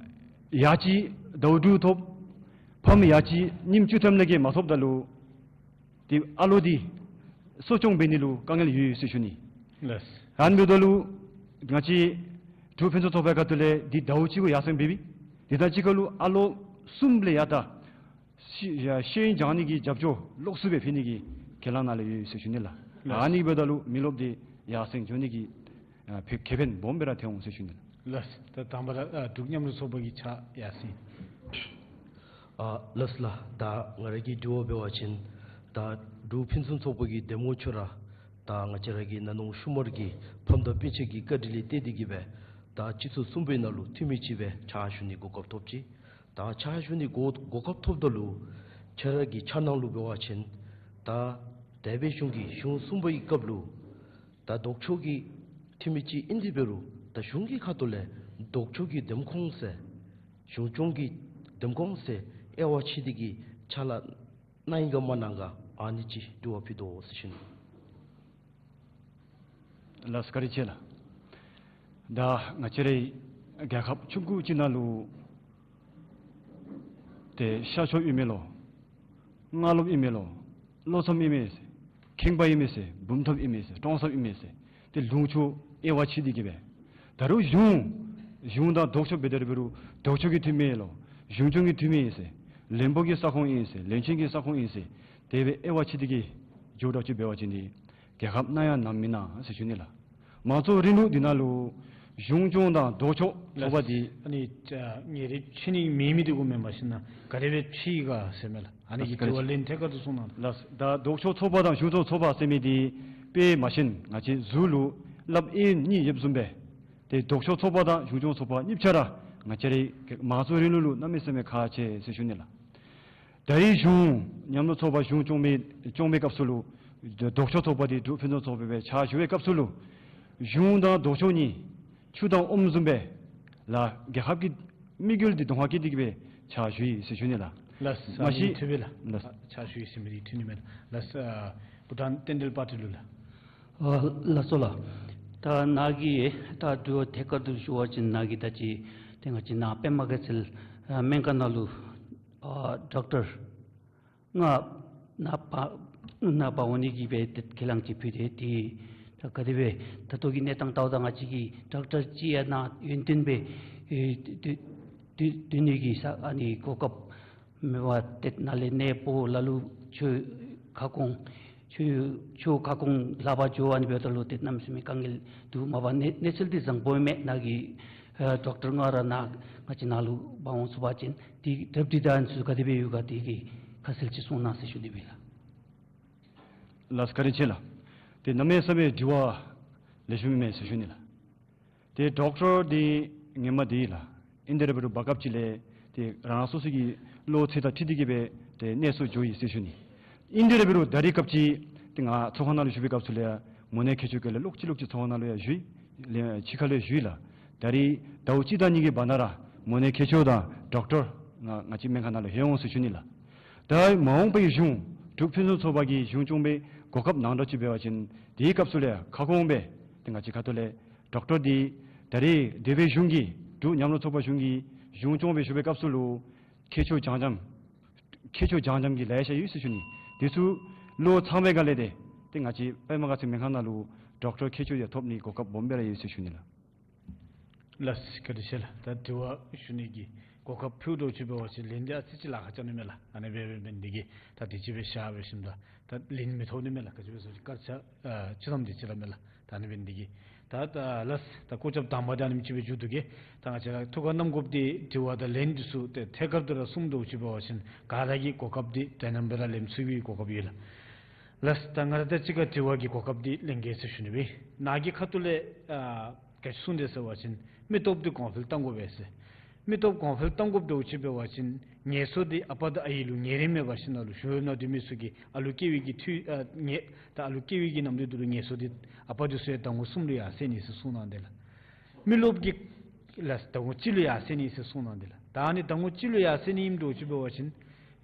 ཡ་གཅིག་ཟླཝ་དྲུག་ཐོབ། ཕམ་ཡ་གཅིག་ཉིནམ་བཅུ་ཐམ་ལས་བརྒལ་མ་ཐོབ་ད་ལུ་ཏེ་ཨ་ལོ་འདི་གསོ་སྐྱོང་འབད་ནི་ལུ་དཀའ་ངལ་ཡོད་ཟེར་ཞུ་ནི། ལགས། ཨ་ནི་འབདཝ་ད་ལུ་ང་བཅས་འབྲུག་ཕུན་སུམ་ཚོགས་པའི་ཁ་ཐུག་ལས་འདི་ཟླཝ་གཅིག་གུ་ཡར་སེང་འབད་བའི་འདི་དང་གཅིག་ཁར་ལུ་ཨ་ལོ་གསུམ་ལས་ཡར་ད་ཤེས་ཤེས་ཡོན་སྦྱང་ནི་གི་རྒྱབ་སྐྱོར་ལོགས་སུ་སྦེ་ཕུལ་ནི་གི་ཁས་བླངས་གནང་ལས་ཡོད་ཟེར་ཞུ་ནི་ལགས། ལགས། ཨ་ནི་འབདཝ་ད་ལུ་མི་རློབས་འདི་ཡར་སེང་འགྱོ་ནི་གི་ཨ་ཕན་ཁེ་ཕན་སྦོམ་སྦེ་ར་ཐོན་འོང་ཟེར་ཞུ་ནི་ལགས། ལགས། ད་དང་པ་ར་ཨ་འབྲུག་མཉམ་རུབ་ཚོགས་པ་གི་ཕྱག་ཡར་སེང་། ཨ་ལགས་ལགས། ད་ང་ར་གི་དྲི་བ་འབད་བ་ཅིན་ད་འབྲུག་ཕུན་སུམ་ཚོགས་པ་གི་འདེམས་ངོ་ཁྱོད་ར་ད་ང་བཅས་ར་གི་ན་ནོང་ཤུ་མར་གྱི་ཕམ་དང་སྤུན་ཆ་གི་བཀའ་དྲིན་ལས་བརྟེན་ཏེ་གི་སྦེ་ད་སྤྱི་ཚོགས་གསུམ་པའི་ནང་ལུ་འཐུས་མི་ཅིག་སྦེ་ཕྱག་ཞུ་ནི་གོ་སྐབས་ཐོབ་ཅི། ད་ཕྱག་ཞུ་ནི་གོ་གོ་སྐབས་ཐོབ་ད་ལུ་ཁྱོད་ར་གི་འཆར་སྣང་ལུ་འབད་བ་ཅིན་ད་འདས་པའི་གཞུང་གི་གཞུང་གསུམ་པའི་སྐབས་ལུ་ད་ལྡོག་ཕྱོགས་ཀྱི་འཐུས་མི་ཅིག་ཨིན་ཏེ་འབད་རུང་ད་གཞུང་གི་ཁ་ཐུག་ལས་ལྡོག་ཕྱོགས་ཀྱི་འདེམས་ཁོངས་ཟེར་གཞུང་སྐྱོང་གི་འདེམས་ཁོངས་ཟེར་དབྱེ་བ་ཕྱེ་སྟེ་གི་ཕྱག་ལཱ་གནང་ཡི་ག་མ་གནང་ག་ཨ་ནི་ཅིག་དྲི་བ་ཕུལ་དོ་ཟེར་ཞུ་ནི། ལགས་སོ་བཀའ་དྲིན་ཆེ་ལགས། ད་ང་བཅས་རའི་རྒྱལ་ཁབ་ཆུང་ཀུ་ཅིག་ནང་ལུ་ཏེ་ཤར་ཕྱོགས་ཨིན་མས་ལོ། སྔ་ལོགས་ཨིན་མས་ལོ། ལྷོ་མཚམས་ཨིན་མས་ཟེར། ཁེངས་པ་ཨིན་མས་ཟེར། འབུམ་ཐང་ཨིན་མས་ཟེར། ཀྲོང་གསར་ཨིན་མས་ཟེར། ཏེ་ལུང་ཕྱོགས་དབྱེ་བ་ཕྱེ་སྟེ་གི་སྦེ་ད་རུང་གཞུང་གཞུང་དང་ལྡོག་ཕྱོགས་འབད་དེ་ར་འབད་རུང་ལྡོག་ཕྱོགས་ཀྱི་འཐུས་མི་ལོ། གཞུང་སྐྱོང་གི་འཐུས་མི་ཨིན་ཟེར། བློན་པོ་གི་ས་ཁོངས་ཨིན་ཟེར། བློན་ཆེན་གྱི་ས་ཁོངས་ཨིན་ཟེར། དེ་སྦེ་དབྱེ་བ་ཕྱེ་སྟེ་གི་འགྱོཝ་ཅིག་འབད་བ་ཅིན་ཏེ་རྒྱལ་ཁབ་གནམ་ཡང་གནམ་མེན་ན་ཟེར་ཞུ་ནི་ལགས། མང་གཙོ་རིང་ལུགས་འདི་ནང་ལུ་གཞུང་སྐྱོང་དང་ལྡོག་ཕྱོགས་ཚོགས་པ་འདི། ཨ་ནི་ཉེ་རིང་ཕྱེ་ནི་མེད་མི་འདི་གུ་མེན་པར་ཞིན་ན་ག་དེ་སྦེ་ཕྱེ་ཡི་ག་ཟེར་མས་ལགས། ཨ་ནི་གི་དྲི་བ་ལན་ཐད་ཀར་དུ་གསུང་གནང་། ལགས། ད་ལྡོག་ཕྱོགས་ཚོགས་པ་དང་གཞུང་སྐྱོང་ཚོགས་པ་ཟེར་མི་འདི་དཔེ་མ་ཤེས་ང་བཅས་གཟུགས་ལུ་ལགཔ་གཡས་གཡོན་གཉིས་ཡོདཔ་བཟུམ་སྦེ་ཏེ་ལྡོག་ཕྱོགས་ཚོགས་པ་དང་གཞུང་སྐྱོང་ཚོགས་པ་གཉིས་ཆ་ར་ང་བཅས་རའི་མང་གཙོ་རིང་ལུགས་ལུ་གནམ་མེད་ས་མེད་ཁག་ཆེ་ཟེར་ཞུ་ནི་ལགས། ད་རེས་གཞུང་མཉམ་རུབ་ཚོགས་པ་གཞུང་སྐྱོང་མི་སྐྱོང་མི་སྐབས་སུ་ལུ་ལྡོག་ཕྱོགས་ཚོགས་པ་འདི་འབྲུག་ཕུན་སུམ་ཚོགས་པ་སྦེ་ཕྱག་ཞུ་བའི་སྐབས་སུ་ལུ་གཞུང་དང་ལྡོག་ཕྱོགས་གཉིས་ཆུ་དང་ཨོམ་བཟུམ་སྦེ་ལགས། རྒྱལ་ཁབ་ཀྱི་དམིགས་ཡུལ་འདི་གདོང་ཁར་བཀལ་ཏེ་གི་སྦེ་ཕྱག་ཞུ་ཡི་ཟེར་ཞུ་ནི་ལགས། ལགས། མ་གཞི་ཐུབ་པས་ལགས། ལགས། ཕྱག་ཞུ་ཡི་ཟེར་མི་འདི་ཐོན་ནི་མས་ལགས། ཨ་བྷུ་ཊཱན་བསྟན་འགྲོའི་དཔའ་བརྟུལ་ལུ་ལགས། ཨ་ལགས་སོ་ལགས། ད་ནཱ་གིས་ད་དྲི་བ་ཐད་ཀར་དུ་ཞུ་བ་ཅིན་ནཱ་གིས་ད་ཅི་ཏེ་ང་བཅས་ནཱ་པདྨ་དགེ་ཚལ་ཨ་སྨན་ཁང་ནང་ལུ་ཨ་ཌོག་ཊར་ང་ནཱ་འབག་ནཱ་འབག་འོང་ནི་གི་སྦེ་ཏེ་ཁས་བླངས་ཅིག་ཕུལ་ཏེ་ཏེ་ད་ག་དེ་སྦེ་ད་ལྟོ་གི་གནས་སྟངས་ལྟཝ་ད་ང་བཅས་ཀྱི་ཌོག་ཊར་ཅིག་ཡང་ནཱ་ཡུན་བརྟན་སྦེ་ཨེ་སྡོད་སྡོད་སྡོད་ནི་གི་ས་ཨ་ནི་གོ་སྐབས་མེད་པར་ཏེ་ནཱ་ལས་གནས་སྤོ་ལ་ལུ་ཆོས་ཁ་སྐོང་ཆོས་ཆོས་ཁ་སྐོང་ལྷབ་པར་འགྱོ་ཨ་ནི་འབདཝ་ད་ལུ་ཏེ་གནམ་མེད་ས་མེད་དཀའ་ངལ་འདུག། མ་པ་གནས་གནས་ཚུལ་འདི་བཟང་པོ་མས། ནཱ་གི་ཨ་ཌོག་ཊར་ང་ར་ནཱ་ང་བཅས་ནཱ་ལུ་འབག་འོང་ཚུགས་པ་ཅིན་ཏེ་གྲབས་འདི་དང་ཚུ་ག་དེ་སྦེ་ཡོད་ག་དེ་གི་ཁ་གསལ་ཅིག་གསུང་གནང་ཟེར་ཞུ་ནི་སྦེ་ལགས། ལགས་བཀའ་དྲིན་ཆེ་ལགས། ཏེ་གནམ་མེད་ས་མེད་དྲི་བ་ལེགས་ཤོམ་ཨིན་མས་ཟེར་ཞུ་ནི་ལགས། ཏེ་ཌོག་ཊར་འདི་ངོ་མ་འདི་ལགས། ཨིན་དེ་ར་འབད་རུང་བར་སྐབས་ཅིག་ལས་ཏེ་རང་སོ་སོ་གི་ལོ་ཚད་དང་འཁྲིལ་ཏེ་གི་སྦེ་ཏེ་གནས་སུ་འགྱོ་ཡི་ཟེར་ཞུ་ནི། ཨིན་དེ་ར་འབད་རུང་ད་རེས་སྐབས་ཅིག་ཏེ་ང་ཚོགས་ཁང་ནང་ལུ་བཞུགས་པའི་སྐབས་སུ་ལས་མོ་ནེ་མཁས་མཆོག་གིས་ལས་ལོག་ཅི་ལོག་ཅི་ཚོགས་ཁང་ནང་ལུ་ཡང་བཞུགས་ལས་ཕྱི་ཁར་ལུ་ཡང་བཞུགས་ལགས། ད་རེས་ཟླཝ་གཅིག་དང་གཉིས་ཀྱི་བར་ན་ར་མོ་ནེ་མཁས་མཆོག་དང་ཌོག་ཊར་ང་ང་བཅས་སྨན་ཁང་ནང་ལུ་ལྷོད་འོང་ཟེར་ཞུ་ནི་ལགས། ད་མ་འོངས་པའི་གཞུང་འབྲུག་ཕུན་སུམ་ཚོགས་པ་གི་གཞུང་སྐྱོང་པའི་གོ་སྐབས་ནང་འདྲ་ཅིག་འབད་བ་ཅིན་དེའི་སྐབས་སུ་ལས་ཁ་སྐོང་སྦེ་ ཏེ་ང་བཅས་ཁ་ཐུག་ལས་ཌོག་ཊར་འདི་ད་རེས་འདས་པའི་གཞུང་གི་འབྲུག་ཉམས་ལེན་ཚོགས་པ་གཞུང་གི་གཞུང་སྐྱོང་སྦེ་བཞུགས་པའི་སྐབས་སུ་ལུ་མཁས་མཆོག་རྐྱངམ་རྐྱངམ་མཁས་མཆོག་རྐྱངམ་རྐྱངམ་གྱི་ལེ་ཤ་ཡོད་ཟེར་ཞུ་ནི། དེ་ཚུ་ལོ་ཚང་བའི་སྒང་ལས་ཏེ་ཏེ་ང་བཅས་པདྨ་དགའ་ཚལ་སྨན་ཁང་ནང་ལུ་ཌོག་ཊར་མཁས་མཆོག་ཡང་ཐོབ་ནི་གོ་སྐབས་སྦོམ་སྦེ་ར་ཡོད་ཟེར་ཞུ་ནི་ལགས། ལགས་སོ། བཀའ་དྲིན་ཆེ་ལགས། ད་དྲི་བ་ཞུ་ནི་གི་གོ་སྐབས་ཕུལཝ་ད་ཅིག་འབད་བ་ཅིན་ལན་འདི་ཨ་ཙི་ཅིག་ལཱ་ཁག་རྐྱབ་ནི་མས་ལགས། ཨ་ནི་སྦེ་འབད་ནི་འདི་གིས་ད་དེ་ཅིག་སྦེ་བཞག་པ་ཅིན་ད་ད་ལན་མི་ཐོབ་ནི་མས་ལགས། ག་ཅི་སྦེ་ཟེར་སྐར་ཆ་ཨ་བཅུ་ཐམ་དེ་ཅིག་ར་མས་ལགས། ད་ཨ་ནི་འབད་ནི་འདི་གིས་ད་ད་ལགས་སོ། ད་སྐོར་རྐྱབ་དང་པ་འདི་ཨ་ནེམ་ཅིག་སྦེ་མཇུག་བསྡུ་གེ། ད་ང་བཅས་ར་ཐུགས་ཁར་བསྣམ་དགོཔ་འདི་དྲི་བ་དང་ལན་འདི་ཚུ་ཏེ་ཐད་ཀར་དུ་ར་གསུངམ་ད་ཅིག་འབད་བ་ཅིན་ག་ར་གིས་གོ་སྐབས་འདི་དེ་ནང་སྦེ་ར་ལེན་ཚུགས་པའི་གོ་སྐབས་ཡོད་ལགས། ལགས་སོ། ད་ང་ར་ད་ཅི་ག་དྲི་བ་གི་གོ་སྐབས་འདི་ལེན་གེ་ཟེར་ཞུ་ནི་སྦེ། ནཱ་གི་ཁ་ཐུག་ལས་ཨ་ག་ཅི་གསུངས་དེས་ཟེར་བ་ཅིན་མི་སྟོབས་འདི་གོང་འཕེལ་གཏང་དགོ་པས་ཟེར། མི་སྟོབས་གོང་འཕེལ་གཏང་དགོཔ་ད་ཅིག་འབད་བ་ཅིན་ངལ་གསོ་འདི་ཨ་པ་དང་ཨའི་ལུ་ཉེ་རིང་མེད་པར་ཞིནམ་ལས་གཞུང་གཡོག་ནང་སྡོད་མི་ཚུ་གིས་ཨ་ལུ་སྐྱེ་བའི་གི་དུས་ཨ་ངལ་ད་ཨ་ལུ་སྐྱེ་བའི་གི་ནམ་དུས་འདི་ལུ་ངལ་གསོ་འདི་ཨ་པ་འདི་ཚུ་ཡང་ཟླ་ངོ་གསུམ་ལུ་ཡར་སེང་ནི་ཟེར་གསུངས་གནང་དེས་ལགས། མི་རློབས་ཀྱི་ལགས་ཟླ་ངོ་གཅིག་ལུ་ཡར་སེང་ནི་ཟེར་གསུངས་གནང་དེས་ལགས། ད་ཨ་ནི་ཟླ་ངོ་གཅིག་ལུ་ཡར་སེང་ནི་ཨིནམ་ད་ཅིག་འབད་བ་ཅིན་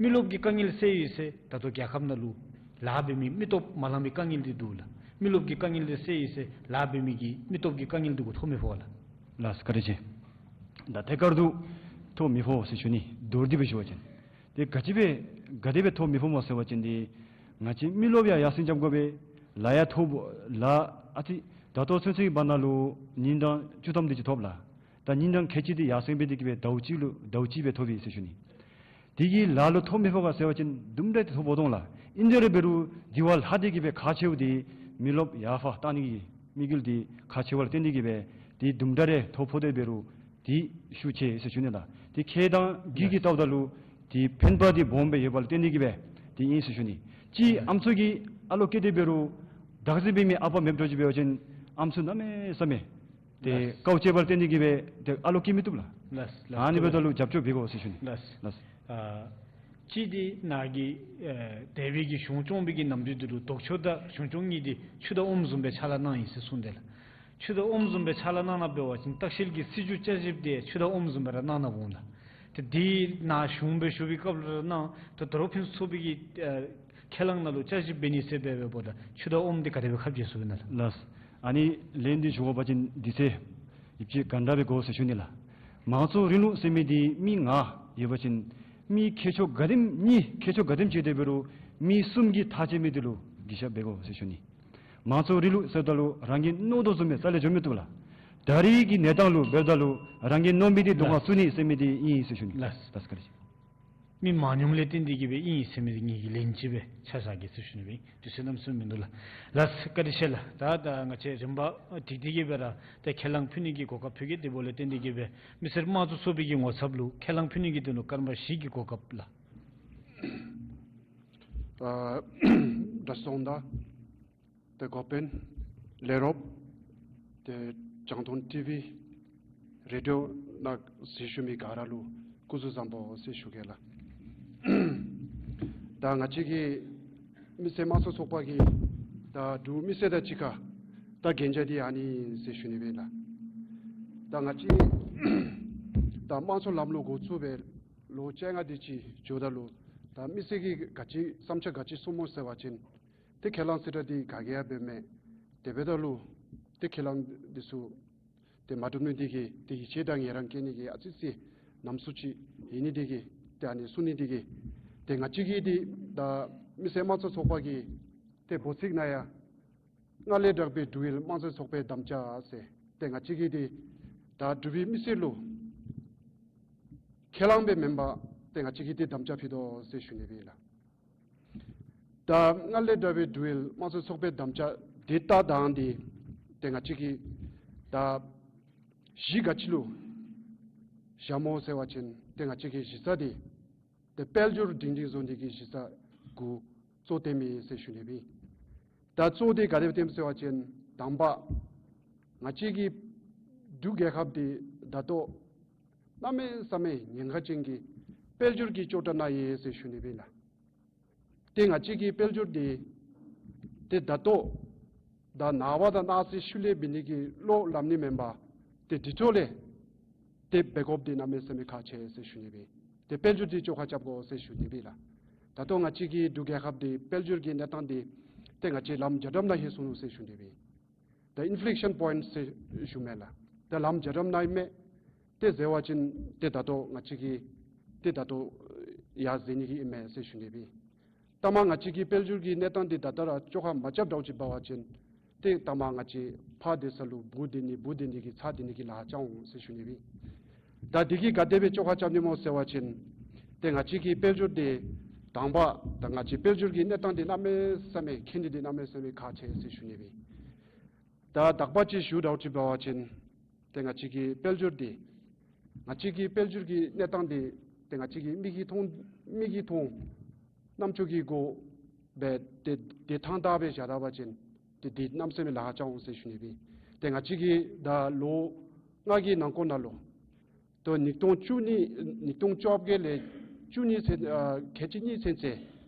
མི་རློབས་ཀྱི་དཀའ་ངལ་སེལ་ཡི་ཟེར་ད་ལྟོ་རྒྱལ་ཁབ་ནང་ལུ་ལཱ་འབད་མི་མི་སྟོབས་མ་ལང་པའི་དཀའ་ངལ་འདི་འདུག་ལགས། མི་རློབས་ཀྱི་དཀའ་ངལ་འདི་སེལ་ཡི་ཟེར་ལཱ་འབད་མི་གི་མི་སྟོབས་ཀྱི་དཀའ་ངལ་འདི་གུ་ཐོ་མི་ཕོག་ལགས། ལགས་སོ། བཀའ་དྲིན་ཆེ། ད་ཐད་ཀར་དུ་ཐོ་མི་ཕོག་ཟེར་ཞུ་ནི། མདོར་བསྡུས་སྦེ་ཞུ་བ་ཅིན་ཏེ་ག་ཅི་སྦེ་ག་དེ་སྦེ་ཐོ་མི་ཕོག་སྨོ་ཟེར་བ་ཅིན་ཏེ་ང་བཅས་མི་རློབས་ཡང་ཡར་སེང་རྐྱབ་དགོ་པས། ལཱ་ཡང་ཐོབ་ལཱ་ཨ་ཙི་ད་ལྟོ་ཚུན་ཚོད་ཀྱི་བར་ན་ལུ་ཉིན་གྲངས་བཅུ་ཐམ་དེ་ཅིག་ཐོབ་ལགས། ད་ཉིན་གྲངས་ཁལ་གཅིག་འདི་ཡར་སེང་འབད་དེ་གིས་སྦེ་ཟླཝ་གཅིག་ལུ་ཟླཝ་གཅིག་སྦེ་ཐོབ་ཡི་ཟེར་ཞུ་ནི། དེ་གིས་ལཱ་ལུ་ཐོ་མི་ཕོག་ག་ཟེར་བ་ཅིན་དུམ་གྲ་འདི་ཐོ་ཕོག་དོ་ལགས། ཨིན་དེ་ར་འབད་རུང་དེ་བ་ལྷག་སྟེ་གིས་སྦེ་ཁག་ཆེཝ་འདི་མི་རློབས་ཡར་ཕར་བཏང་ནི་གི་དམིགས་ཡུལ་འདི་ཁག་ཆེ་བ་ལུ་བརྟེན་ཏེ་གིས་སྦེ་དེ་དུམ་གྲ་རེ་ཐོ་ཕོག་སྟེ་འབད་རུང་དེ་ཤུགས་ཆེ་ཟེར་ཞུ་ནི་ལགས། དེ་ཁེ་དང་གི་གི་ལྟཝ་ད་ལུ་དེ་ཕན་པ་འདི་སྦོམ་སྦེ་ཡོད་པ་ལུ་བརྟེན་ཏེ་གིས་སྦེ་དེ་ཨིན་ཟེར་ཞུ་ནི། གཅིག་ཨམ་སྲུ་གིས་ཨ་ལོ་སྐྱེས་ཏེ་འབད་རུང་བདག་འཛིན་འབད་མི་ཨ་པ་མེདཔ་འགྱོ་ཅི་འབད་བ་ཅིན་ཨམ་སྲུ་གནམ་མེད་ས་མེད་ཏེ་ལགས། དཀའཝ་སྤྱད་པ་ལུ་བརྟེན་ཏེ་གིས་སྦེ་ཏེ་ཨ་ལོ་སྐྱེ་མི་བཏུབ་ལགས། ལགས་ལགས། ཨ་ནི་འབདཝ་ད་ལུ་རྒྱབ་སྐྱོར་འབད་དགོ་ཟེར་ཞུ་ནི། ལགས་ལགས། ཨ་གཅིག་འདི་ནཱ་གི་ཨེ་འདས་པའི་གི་གཞུང་སྐྱོང་པའི་གི་ནམ་དུས་འདི་ལུ་ལྡོག་ཕྱོགས་དང་གཞུང་སྐྱོང་གཉིས་འདི་ཆུ་དང་ཨོམ་བཟུམ་སྦེ་ཕྱག་ལཱ་གནང་ཡི་ཟེར་གསུངས་དེས་ལགས། ཆུ་དང་ཨོམ་བཟུམ་སྦེ་ཕྱག་ལཱ་གནང་གནངམ་འབད་བ་ཅིན་བརྟག་ཞིབ་ཀྱི་སྲིད་བྱུས་བསྐྱར་ཞིབ་འདི་ཆུ་དང་ཨོམ་བཟུམ་སྦེ་ར་གནང་གནངམ་འོང་ལགས། ཏེ་འདི་ནཱ་གཞུང་སྦེ་བཞུགས་པའི་སྐབས་ལུ་ར་གནང་། ད་ད་རུང་ཕུན་སུམ་ཚོགས་པའི་གི་ཨེ་ཁས་བླངས་ནང་ལུ་བསྐྱར་ཞིབ་འབད་ནི་ཟེར་འབད་བའི་བར་ན་ཆུ་དང་ཨོམ་འདི་ག་དེ་སྦེ་ཁ་འབྱལ་ཚུགས་པས་ན་ལགས། ལགས། ཨ་ནི་ལན་འདི་ཞུ་དགོ་པ་ཅིན་དུས་ཚོད་ཡུདཔ་ཅིག་ག་འདྲ་སྦེ་དགོ་ཟེར་ཞུ་ནི་ལགས། མང་གཙོ་རིང་ལུགས་ཟེར་མི་འདི་མི་ལྔ་ཡོད་པ་ཅིན་མི་མཁས་མཆོག་ག་དེམ་གཉིས་མཁས་མཆོག་ག་དེམ་ཅིག་ཡོད་དེ་འབད་རུང་མི་གསུམ་གྱིས་ཐག་བཅད་མི་འདི་ལུ་གུས་ཞབས་འབད་དགོ་ཟེར་ཞུ་ནི། མང་གཙོ་རིང་ལུགས་ཟེརཝ་ད་ལུ་རང་གིས་མནོ་དོ་བཟུམ་སྦེ་རྩ་ལས་འགྱོ་མི་བཏུབ་ལགས། ད་རེས་ཀྱི་གནས་སྟངས་ལུ་འབདཝ་ད་ལུ་རང་གིས་མནོ་མི་འདི་སྡུག་བསྔལ་ལགས། ཚུ་ནི་ཟེར་མི་འདི་ཨིན་ཟེར་ཞུ་ནི། ལགས། ལགས་སོ། བཀའ་དྲིན་ཆེ། མི་མང་ཉུང་ལས་བརྟེན་ཏེ་གིས་སྦེ་ཨིན་ཟེར་མི་འདི་ངེ་གི་ལན་ཅིག་སྦེ་ཆ་བཞག་གེ་ཟེར་ཞུ་ནི་སྦེ། དུས་ཚོད་གནམ་མེད་ས་མེད་མིན་འདུག་ལགས། ལགས་སོ། བཀའ་དྲིན་ཆེ་ལགས། ད་ད་ང་བཅས་རིམ་པ་ཏིག་ཏིག་གིས་སྦེ་ར་ཏེ་ཁས་བླངས་ཕུལ་ནི་གི་གོ་སྐབས་ཕུལ་གེ། དེ་འབདཝ་ལས་བརྟེན་ཏེ་གིས་སྦེ་མི་སེར་དམངས་གཙོ་ཚོགས་པའི་གི་ངོ་ཚབ་ལུ་ཁས་བླངས་ཕུལ་ནི་གི་དོན་ལུ་སྐར་མ་བཞི་གི་གོ་སྐབས་ལགས། ཨ་དྲག་ཤོས་དང་ཏེ་འགོ་དཔོན་ལས་རོགསཔ་ཏེ་རྒྱང་མཐོང་ཊི་ཝི་རེ་ཌི་ཡོ་ནང་གཟིགས་ཞུ་མི་ག་ར་ལུ་སྐུ་གཟུགས་བཟང་པོ་ཟེར་ཞུ་གེ་ལགས། ད་ང་བཅས་ཀྱི་མི་སེར་དམངས་གཙོ་ཚོགས་པ་གི་ད་འབྲུག་མི་སེར་དང་གཅིག་ཁར་ད་གན་རྒྱ་འདི་ཨ་ནི་ཨིན་ཟེར་ཞུ་ནི་སྦེ་ལགས། ད་ང་བཅས་ད་དམངས་གཙོ་ལམ་ལུགས་འགོ་བཙུགས་སྦེ་ལོ་བཅོ་ལྔ་དེ་ཅིག་འགྱོཝ་ད་ལུ་ད་མི་སེར་གྱིས་ག་ཅི་བསམ་འཆར་ག་ཅི་གསུངམ་སྨོ་ཟེར་བ་ཅིན་ཏེ་ཁས་བླངས་རྩིས་ཁྲ་འདི་ག་གིས་ཡང་འབད་མེད། དེ་འབདཝ་ད་ལུ་ཏེ་ཁས་བླངས་འདི་ཚུ་ཏེ་མ་གྲུབ་ནི་འདི་གིས་ཏེ་ཡིད་ཆེས་དང་ངལ་རངས་བསྐྱེད་ནི་གི་ཨ་ཙི་ཅིག་ནམ་སུ་ཅིག་ཡོད་ནི་འདི་གིས་ཏེ་ཨ་ནི་གསུང་ནི་འདི་གིས་ཏེ་ང་བཅས་ཀྱི་འདི་ད་མི་སེར་དམངས་གཙོ་ཚོགས་པ་གི་ཏེ་འབོ་ཚིག་ནང་ཡང་སྔར་ལས་དྲག་པའི་འབྲུག་ཡུལ་དམངས་གཙོའི་ཚོགས་པའི་དམ་བཅའ་ཟེར་ཏེ་ང་བཅས་ཀྱི་འདི་ད་འབྲུག་པའི་མི་སེར་ལུ་ཁས་བླངས་སྦེ་མེན་པར་ཏེ་ང་བཅས་ཀྱི་འདི་དམ་བཅའ་ཕུལ་དོ་ཟེར་ཞུ་ནི་སྦེ་ལགས། ད་སྔར་ལས་དྲག་པའི་འབྲུག་ཡུལ་དམངས་གཙོའི་ཚོགས་པའི་དམ་བཅའ་འདི་ལྟ་སྟངས་འདི་ཏེ་ང་བཅས་ཀྱི་ད་གཞི་ག་ཅི་ལུ་བཞགཔ་སྨོ་ཟེར་བ་ཅིན་ཏེ་ང་བཅས་ཀྱི་གཞི་རྩ་འདི་ཏེ་དཔལ་འབྱོར་སྒྲིང་སྒྲིང་བཟོ་ནི་གི་གཞི་རྩ་གུ་གཙོ་བོ་བཏོནམ་ཨིན་ཟེར་ཞུ་ནི་སྦེ། ད་གཙོ་བོ་འདི་ག་དེ་སྦེ་བཏོནམ་ཟེར་བ་ཅིན་དང་པ་ང་བཅས་ཀྱི་འབྲུག་རྒྱལ་ཁབ་འདི་ད་ལྟོ་གནམ་མེད་ས་མེད་ཉེན་ཁ་ཅན་གྱི་དཔལ་འབྱོར་གྱི་ཅོག་འཐདཔ་ནང་ཡོད་ཟེར་ཞུ་ནི་སྦེ་ལགས། ཏེ་ང་བཅས་ཀྱི་དཔལ་འབྱོར་འདི་ཏེ་ད་ལྟོ་ད་ནངས་པ་དང་གནངས་ཚེ་ཤུལ་ལས་འབད་ནི་གི་བློ་ལངམ་ནི་མེན་པར་ཏེ་དེ་འཕྲོ་ལས་ཏེ་འབད་དགོཔ་འདི་གནམ་མེད་ས་མེད་ཁག་ཆེ་ཟེར་ཞུ་ནི་སྦེ། ཏེ་དཔལ་འབྱོར་འདི་བཅོ་ཁ་རྐྱབ་དགོ་ཟེར་ཞུ་ནི་སྦེ་ལགས། ད་ལྟོ་ང་བཅས་ཀྱི་འབྲུག་རྒྱལ་ཁབ་འདི་དཔལ་འབྱོར་གྱི་གནས་སྟངས་འདི་ཏེ་ང་བཅས་ལམ་རྒྱ་གྲམ་ནང་ལྷོད་སོང་ནུག་ཟེར་ཞུ་ནི་སྦེ། ད་ཨིན་ཕི་ལེག་ཤཱན་པོའིནཊ་ཟེར་ཞུཝ་མས་ལགས། ད་ལམ་བརྒྱ་ཊམ་ནང་ཨིན་མས། ཏེ་ཟེར་བ་ཅིན་ཏེ་ད་ལྟོ་ང་བཅས་ཀྱིས་ཏེ་ད་ལྟོ་ཡར་འཛེགས་ནི་གི་ཨིན་མས་ཟེར་ཞུ་ནི་སྦེ། ད་མ་ང་བཅས་ཀྱི་དཔལ་འབྱོར་གྱི་གནས་སྟངས་འདི་ད་ལྟོ་ར་བཅོ་ཁ་མ་རྐྱབ་འདྲཝ་ཅིག་འབད་བ་ཅིན་ཏེ་ད་མ་ང་བཅས་ཕར་སྡོད་ས་ལུ་སྦུག་སྡོད་ནི་སྦུག་སྡོད་ནི་གི་ཚར་སྡོད་ནི་གི་ལཱ་རྐྱབ་འོང་ཟེར་ཞུ་ནི་སྦེ། ད་འདི་གིས་ག་དེ་སྦེ་བཅོ་ཁ་རྐྱབ་ནི་སྨོ་ཟེར་བ་ཅིན་ཏེ་ང་བཅས་ཀྱི་དཔལ་འབྱོར་འདི་དང་པ་ད་ང་བཅས་དཔལ་འབྱོར་གྱི་གནས་སྟངས་འདི་གནམ་མེད་ས་མེད་མཁྱེན་ནི་འདི་གནམ་མེད་ས་མེད་ཁག་ཆེ་ཟེར་ཞུ་ནི་སྦེ། ད་དག་པ་ཅིག་ཞུ་འདྲཝ་ཅིག་འབད་བ་ཅིན་ཏེ་ང་བཅས་ཀྱི་དཔལ་འབྱོར་འདི་ང་བཅས་ཀྱི་དཔལ་འབྱོར་གྱི་གནས་སྟངས་འདི་ཏེ་ང་བཅས་ཀྱི་མིག་གིས་མཐོང་མིག་གིས་མཐོང་རྣམ་ཅོ་གིས་གོ་སྦེ་ཏེ་ཏེ་ཐང་ད་སྦེ་བཞག་ད་པ་ཅིན་ཏེ་འདི་གནམ་མེད་ས་མེད་ལཱ་ཁག་འོང་ཟེར་ཞུ་ནི་སྦེ། ཏེ་ང་བཅས་ཀྱིས་ད་ལོ་ལྔ་གི་ནང་འཁོད་ནང་ལུ་ཏེ་ཉིས་སྟོང་བཅུ་གཉིས་ཉིས་སྟོང་བཅོ་བརྒྱད་ལས་བཅུ་གཉིས་ཚུན་ཨ་ཁལ་གཅིག་གཉིས་ཚུན་ཚོད་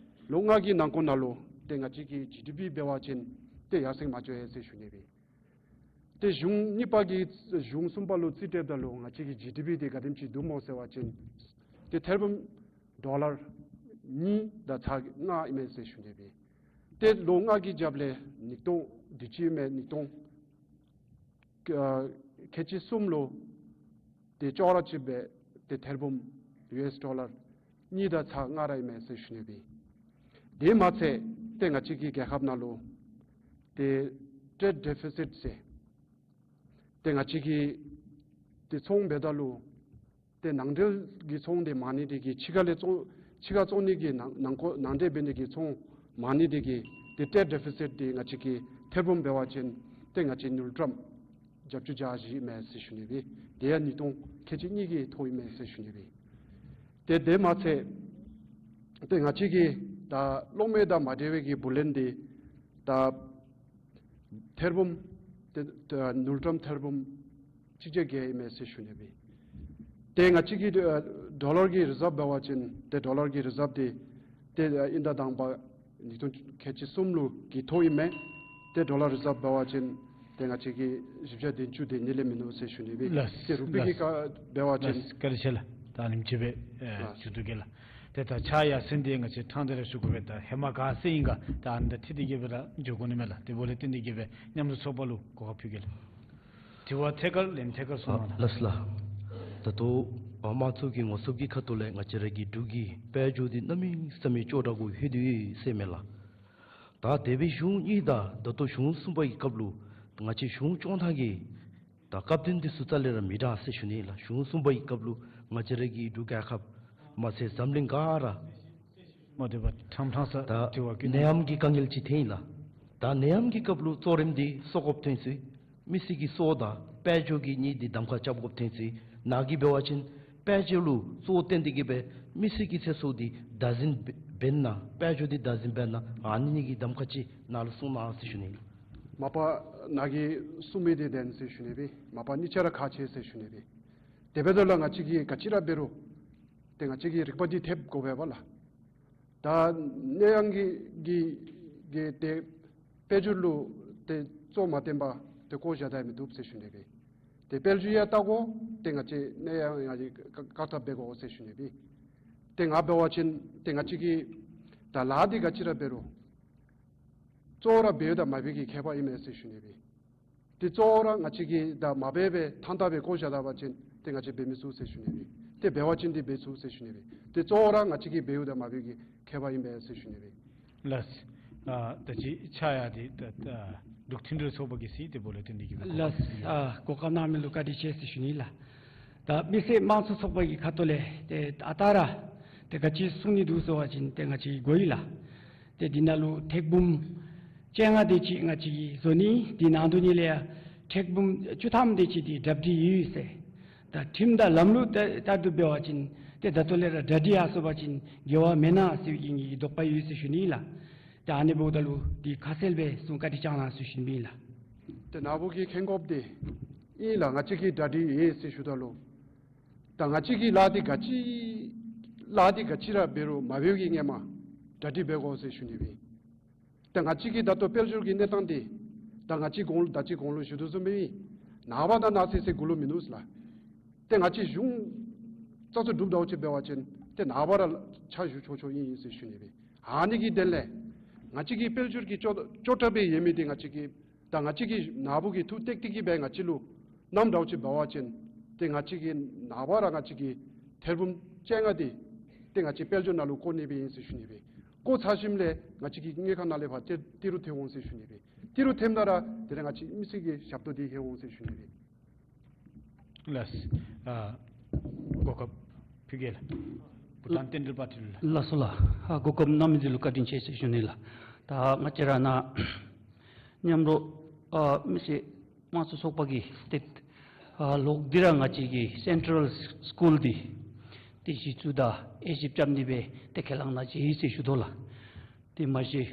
ལོ་ལྔ་གི་ནང་འཁོད་ནང་ལུ་ཏེ་ང་བཅས་ཀྱི་ཇི་ཌི་པི་འབད་བ་ཅིན་ཏེ་ཡར་སེང་མ་འགྱོ་ཡི་ཟེར་ཞུ་ནི་སྦེ། ཏེ་གཞུང་གཉིས་པ་གི་གཞུང་གསུམ་པ་ལུ་རྩིས་སྤྲོདཔ་ད་ལུ་ང་བཅས་ཀྱི་ཇི་ཌི་པི་འདི་ག་དེམ་ཅིག་འདུག་སྨོ་ཟེར་བ་ཅིན་ཏེ་ཐེར་འབུམ་ཌོ་ལར་གཉིས་དང་ཚག་ལྔ་ཨིན་མས་ཟེར་ཞུ་ནི་སྦེ། ཏེ་ལོ་ལྔ་གི་རྒྱབ་ལས་ཉིས་སྟོང་དུས་ཅི་ཨིན་མས་ཉིས་སྟོང་ཨ་ཁལ་གཅིག་གསུམ་ལུ་ཏེ་ཅོག་ར་གཅིག་སྦེ་ཏེ་ཐེར་འབུམ་ཡུ་ཨེས་ཌོ་ལར་གཉིས་དང་ཚག་ལྔ་ར་ཨིན་མས་ཟེར་ཞུ་ནི་སྦེ། དེ་མ་ཚད་ཏེ་ང་བཅས་ཀྱི་རྒྱལ་ཁབ་ནང་ལུ་ཏེ་ཊེཌ་ཌེ་ཕི་སིཊ་ཟེར་ཏེ་ང་བཅས་ཀྱིས་ཏེ་ཚོང་འབདཝ་ད་ལུ་ཏེ་ནང་འབྲེལ་གྱི་ཚོང་འདི་མང་ནི་དེ་གིས་ཕྱི་ཁ་ལས་བཙོང་ཕྱི་ཁར་བཙོང་ནི་གི་ནང་ནང་འཁོད་ནང་འདྲེན་འབད་ནི་གི་ཚོང་མང་ནི་དེ་གིས་ཏེ་ཊེཌ་ཌེ་ཕི་སིཊ་འདི་ང་བཅས་ཀྱིས་ཐེར་འབུམ་འབད་བ་ཅིན་ཏེ་ང་བཅས་དངུལ་ཀྲམ་བརྒྱད་ཅུ་གྱ་བཞི་ཨིན་མས་ཟེར་ཞུ་ནི་སྦེ། དེ་ཡང་ཉིས་སྟོང་ཁལ་གཅིག་གཉིས་ཀྱི་ཐོག་ཨིན་མས་ཟེར་ཞུ་ནི་སྦེ། ཏེ་དེ་མ་ཚད་ཏེ་ང་བཅས་ཀྱི་ད་གློག་མེ་དང་མ་འབྲེལ་བའི་གི་བུ་ལོན་འདི་ད་ཐེར་འབུམ་ཏེ་ཏེ་དངུལ་ཀྲམ་ཐེར་འབུམ་གཅིག་བརྒྱ་བརྒྱད་ཨིན་མས་ཟེར་ཞུ་ནི་སྦེ། ཏེ་ང་བཅས་ཀྱི་ཨ་ཌོ་ལར་གྱི་རི་ཛརབ་འབད་བ་ཅིན་ཏེ་ཌོ་ལར་གྱི་རི་ཛརབ་འདི་ཏེ་ཨ་དབྱིན་ཟླ་དང་པ་ཉིས་སྟོང་ཁལ་གཅིག་གསུམ་ལུ་གི་ཐོག་ཨིན་མས། ཏེ་ཌོ་ལར་རི་ཛརབ་འབད་བ་ཅིན་ཏེ་ང་བཅས་ཀྱི་བཞི་བརྒྱ་བདུན་ཅུ་དེ་ཉིད་ལས་མིན་ནུག་ཟེར་ཞུ་ནི་སྦེ། ལགས། ཏེ་རུ་པི་གི་ལགས། ཁར་འབད་བ་ཅིན། ལགས། བཀའ་དྲིན་ཆེ་ལགས། ད་ཨ་ནེམ་ཅིག་སྦེ་ཨེ་ལགས། མཇུག་བསྡུ་གེ་ལགས། ཏེ་ད་ཕྱག་ཡར་སེང་འདི་ང་བཅས་ཕྲང་སྟེ་ར་ཞུ་དགོ་པས། ད་ཧེ་མ་ག་ཟེར་ཨིན་ག་ད་ཨ་ནི་དང་འཁྲིལ་ཏེ་གི་སྦེ་ར་འགྱོ་དགོ་ནི་མས་ལགས། དེ་འབདཝ་ལས་བརྟེན་ཏེ་གི་སྦེ་མཉམ་དུ་ཚོགས་པ་ལུ་གོ་སྐབས་ཕུལ་གེ་ལགས། དྲི་བ་ཐད་ཀར་ལན་ཐད་ཀར་གསུང་གནང་ལགས། ལགས་ལགས། ད་ལྟོ་ཨ་དམངས་གཙོ་གི་ངོ་སོ་གི་ཁ་ཐུག་ལས་ང་བཅས་ར་གི་འབྲུག་གི་དཔལ་འབྱོར་འདི་གནམ་མེད་ས་མེད་སྐྱོ་དྲགས་སུ་ལྷོད་དོ་ཡོད་ཟེར་མས་ལགས། ད་འདས་པའི་གཞུང་གཉིས་དང་ད་ལྟོ་གཞུང་གསུམ་པ་གི་སྐབས་ལུ་ང་བཅས་གཞུང་སྐྱོང་ཐངས་ཀྱི་ད་སྐབས་དོན་འདི་ཚུ་རྩ་ལས་ར་མི་འདྲ་ཟེར་ཞུ་ནི་ལགས། གཞུང་གསུམ་པ་གི་སྐབས་ལུ་ང་བཅས་ར་གི་འབྲུག་རྒྱལ་ཁབ་མ་ཚད་འཛམ་གླིང་ག་ར་མ་འདྲཝ་ཕྲང་ཕྲང་ས་ད་དྲི་བ་ཀུན་ནད་ཡམས་ཀྱི་དཀའ་ངལ་ཅིག་ཐོན་ཡི་ལགས། ད་ནད་ཡམས་ཀྱི་སྐབས་ལུ་གཙོ་རིམ་འདི་གསོག་དགོཔ་ཐོན་ཅི། མི་སེར་གྱི་སྲོག་དང་དཔལ་འབྱོར་གྱི་གཉིས་འདི་གདམ་ཁ་རྐྱབ་དགོཔ་ཐོན་ཅི། ནཱ་གིས་འབད་བ་ཅིན་དཔལ་འབྱོར་ལུ་གཙོ་བོ་བཏོན་ཏེ་གི་སྦེ་མི་སེར་གྱི་ཚེ་སྲོག་འདི་བདག་འཛིན་འབད་ན་དཔལ་འབྱོར་འདི་བདག་འཛིན་འབད་ན་ཨ་ནི་གཉིས་ཀྱི་གདམ་ཁ་ཅིག་ནཱ་ལུ་གསུང་གནང་ཟེར་ཞུ་ནི། མ་པ་ནཱ་གིས་གསུང་མི་འདི་བདེན་ཟེར་ཞུ་ནི་སྦེ། མ་པ་གཉིས་ཆ་ར་ཁག་ཆེ་ཟེར་ཞུ་ནི་སྦེ། དེ་འབདཝ་ད་ལུ་ང་བཅས་ཀྱིས་ག་ཅི་ར་འབད་རུང་ཏེ་ང་བཅས་ཀྱིས་རིག་པ་འདི་ཐེབས་དགོ་པས་པ་ལགས། ད་ནད་ཡམས་ཀྱི་ཀྱི་ཀྱི་ཏེ་དཔལ་འབྱོར་ལུ་ཏེ་གཙོ་མ་བཏོན་པར་ཏེ་བཀོ་བཞག་ད་ཡང་མི་བཏུབ་ཟེར་ཞུ་ནི་སྦེ། ཏེ་དཔལ་འབྱོར་ཡང་བལྟ་དགོ། ཏེ་ང་བཅས་ནད་ཡམས་ཡང་བཀག་ཐབས་འབད་དགོ་ཟེར་ཞུ་ནི་སྦེ། ཏེ་ང་འབད་བ་ཅིན་ཏེ་ང་བཅས་ཀྱིས་ད་ལཱ་འདི་ག་ཅི་ར་འབད་རུང་གཙོ་བོ་ར་འབདཝ་དང་མ་འབདཝ་གི་ཁྱད་པར་ཨིན་མས་ཟེར་ཞུ་ནི་སྦེ། ཏེ་གཙོ་བོ་ར་ང་བཅས་ཀྱིས་ད་མ་འབད་སྦེ་ཐང་ད་སྦེ་བཀོ་བཞག་ད་པ་ཅིན་ཏེ་ང་བཅས་འབད་མི་ཚུགས་ཟེར་ཞུ་ནི་སྦེ། ཏེ་འབད་བ་ཅིན་ཏེ་འབད་ཚུགས་ཟེར་ཞུ་ནི་སྦེ། ཏེ་གཙོ་བོ་ར་ང་བཅས་ཀྱིས་འབདཝ་དང་མ་འབདཝ་གི་ཁྱད་པར་ཨིན་པས་ཟེར་ཞུ་ནི་སྦེ། ལགས། ཨ་ད་ཅི་ཕྱག་ཡར་འདི་ད་ད་འབྲུག་མཐུན་སྒྲིལ་ཚོགས་པ་གིས་ཟེར་དེ་འབདཝ་ལས་བརྟེན་ཏེ་གི་སྦེ་གོ་སྐབས་ལགས། ཨ་གོ་སྐབས་གནང་མི་ལུ་བཀའ་དྲིན་ཆེ་ཟེར་ཞུ་ནི་ལགས། ད་མི་སེར་དམངས་གཙོ་ཚོགས་པ་གི་ཁ་ཐུག་ལས་ཏེ་ཨ་རྟག་ར་ཏེ་ག་ཅི་གསུང་ནི་འདུག་ཟེར་བ་ཅིན་ཏེ་ང་བཅས་གོ་ཡི་ལགས། ཏེ་འདི་ནང་ལུ་ཐེར་འབུམ་བཅོ་ལྔ་དེ་ཅིག་ང་བཅས་ཀྱིས་བཟོ་ནི། དེ་ནང་དོན་ཉིད་ལས་ཡང་ཐེར་འབུམ་བཅུ་ཐམ་དེ་ཅིག་འདི་གྲ་སྒྲིག་ཡོད་ཟེར། ད་ཁྲིམས་དང་ལམ་ལུགས་ལྟར་ལྟར་དུ་འབད་བ་ཅིན་ཏེ་ད་ལྟོ་ལས་ར་གྲ་སྒྲིག་ཡར་སོང་པ་ཅིན་འགལ་བ་མེན་ན་ཟེར་བའི་གི་དོགས་པ་ཡོད་ཟེར་ཞུ་ནི་ལགས། ཏེ་ཨ་ནི་འབདཝ་ད་ལུ་འདི་ཁ་གསལ་སྦེ་གསུང་བཀའ་དྲིན་བསྐྱང་གནང་ཟེར་ཞུ་ནི་ཨིན་ལགས། ཏེ་ནཱ་བུ་གིས་མཁྱེན་དགོཔ་འདི་ཨིན་ལགས། ང་བཅས་ཀྱིས་གྲ་སྒྲིག་ཡོད་ཟེར་ཞུཝ་ད་ལུ་ད་ང་བཅས་ཀྱིས་ལཱ་འདི་ག་ཅི་ལཱ་འདི་ག་ཅི་ར་འབད་རུང་མ་འབདཝ་གི་སྔོན་མ་གྲ་སྒྲིག་འབད་དགོ་ཟེར་ཞུ་ནི་སྦེ། ཏེ་ང་བཅས་ཀྱི་ད་ལྟོ་དཔལ་འབྱོར་གྱི་གནས་སྟངས་འདི་ད་ང་བཅས་གོང་ད་ཅི་གོང་ལུ་ཞུ་དོ་བཟུམ་སྦེ་ནངས་པ་དང་གནངས་ཚེ་ཟེར་གུ་ལུ་མིན་ནུག་ལགས། ཏེ་ང་བཅས་གཞུང་ཙག་ཙོག་སྒྲུབ་འདྲཝ་ཅིག་འབད་བ་ཅིན་ཏེ་ནངས་པ་ར་ཕྱག་ཞུ་ཆོག་ཆོག་ཨིན་ཨིན་ཟེར་ཞུ་ནི་སྦེ། ཨ་ནི་གི་དོན་ལས་ང་བཅས་ཀྱི་དཔལ་འབྱོར་གྱི་སྐྱོ་སྐྱོ་དྲགས་སྦེ་ཡོད་མི་འདི་ང་བཅས་ཀྱིས་ ད་ང་བཅས་ཀྱིས་ནཱ་བུ་གིས་ཐུགས་གཏད་དེ་གིས་སྦེ་ང་བཅས་ལུ་གནངམ་འདྲཝ་ཅིག་འབད་བ་ཅིན་ཏེ་ང་བཅས་ཀྱིས་ནངས་པ་ར་ང་བཅས་ཀྱི་ཐེར་འབུམ་བཅོ་ལྔ་འདི་ཏེ་ང་བཅས་དཔལ་འབྱོར་ནང་ལུ་བཀོ་ནི་སྦེ་ཨིན་ཟེར་ཞུ་ནི་སྦེ། བཀོ་ཚར་ཞིནམ་ལས་ང་བཅས་ཀྱི་དངུལ་ཁང་ནང་ལས་ཕར་ཏེ་ཏི་རུ་ཐོན་འོང་ཟེར་ཞུ་ནི་སྦེ། ཏི་རུ་ཐོནམ་ད་ར་དེ་ལས་ང་བཅས་མི་སེར་གྱི་ཞབས་ཏོག་འདི་ལྷོད་འོང་ཟེར་ཞུ་ནི་སྦེ། ལགས། ཨ་གོ་སྐབས་ཕུལ་གེ་ལགས། བྷུ་ཊཱན་རྟེན་འབྲེལ་པར་ལུ་ལགས། ལགས་སོ་ལགས། ཨ་གོ་སྐབས་གནང་མི་འདི་ལུ་བཀའ་དྲིན་ཆེ་ཟེར་ཞུ་ནི་ལགས། ད་ང་བཅས་ར་ནཱ་མཉམ་རོགས་ཨ་མི་སེར་དམངས་གཙོ་ཚོགས་པ་གིས་ཏེ་ཨ་ལོག་སྟེ་ར་ང་བཅས་ཀྱི་སེན་ཊཱལ་སི་ཀུལ་འདི་ཏེ་གཞི་བཙུགས་དང་དབྱེ་ཞིབ་རྐྱབ་ནི་སྦེ་ཏེ་ཁས་བླངས་གནང་ཅི་ཟེར་ཞུ་དོ་ལགས། ཏེ་མ་གཞི་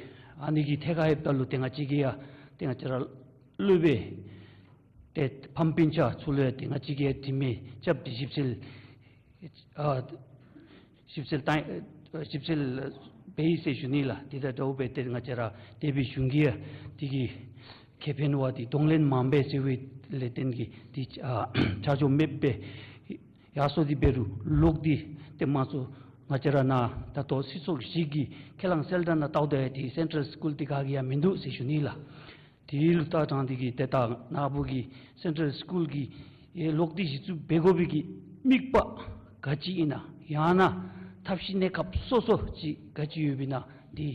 ཨ་ནི་གི་ཐད་ཁར་ལྷོདཔ་ད་ལུ་ཏེ་ང་བཅས་ཀྱིས་ཡང་ཏེ་ང་བཅས་ར་སློབ་དཔོན་ཏེ་ཕམ་སྤུན་ཆ་ཚུ་ལུ་ཡང་ཏེ་ང་བཅས་ཀྱིས་དྲི་མེད་རྐྱབ་སྟེ་ཞིབ་འཚོལ་ཨ་ཞིབ་འཚོལ་བཏང་ཨ་ཞིབ་འཚོལ་འབད་ཡི་ཟེར་ཞུ་ནི་ལགས། དེ་དང་འདྲཝ་སྦེ་ཏེ་ང་བཅས་ར་འདས་པའི་གཞུང་གིས་ཡང་དེ་གི་ཁེ་ཕན་བ་འདི་གདོང་ལེན་མ་འབད་ཟེར་བའི་ལས་བརྟེན་གྱིས་ཏེ་ཨ་ཆ་འཇོག་མེདཔ་སྦེ་ཡར་སོང་སྟེ་འབད་རུང་ལོག་སྟེ་ཏེ་དམངས་གཙོ་ང་བཅས་ར་ནཱ་ད་ལྟོ་སྲིད་ཚོགས་ཞིག་གིས་ཁས་བླངས་གསལ་བསྒྲགས་ནང་བལྟཝ་ད་ཡང་ཏེ་སེན་ཊཱལ་སི་ཀུལ་འདི་ག་གི་ཡང་མིན་འདུག་ཟེར་ཞུ་ནི་ལགས། དེ་ལུ་ལྟ་དྲངས་ཏེ་གིས་ཏེ་ད་ནཱ་བུ་གིས་སེན་ཊཱལ་སི་ཀུལ་གྱི་ཨེ་ལོག་སྟེ་གཞི་བཙུགས་འབད་དགོ་པའི་གི་དམིགས་པ་ག་ཅི་ཨིན་ན་ཡང་ན་ཐབས་ཤེས་གནས་སྐབས་སོ་སོ་ཅིག་ག་ཅི་ཡོདཔ་ཨིན་ན་འདི་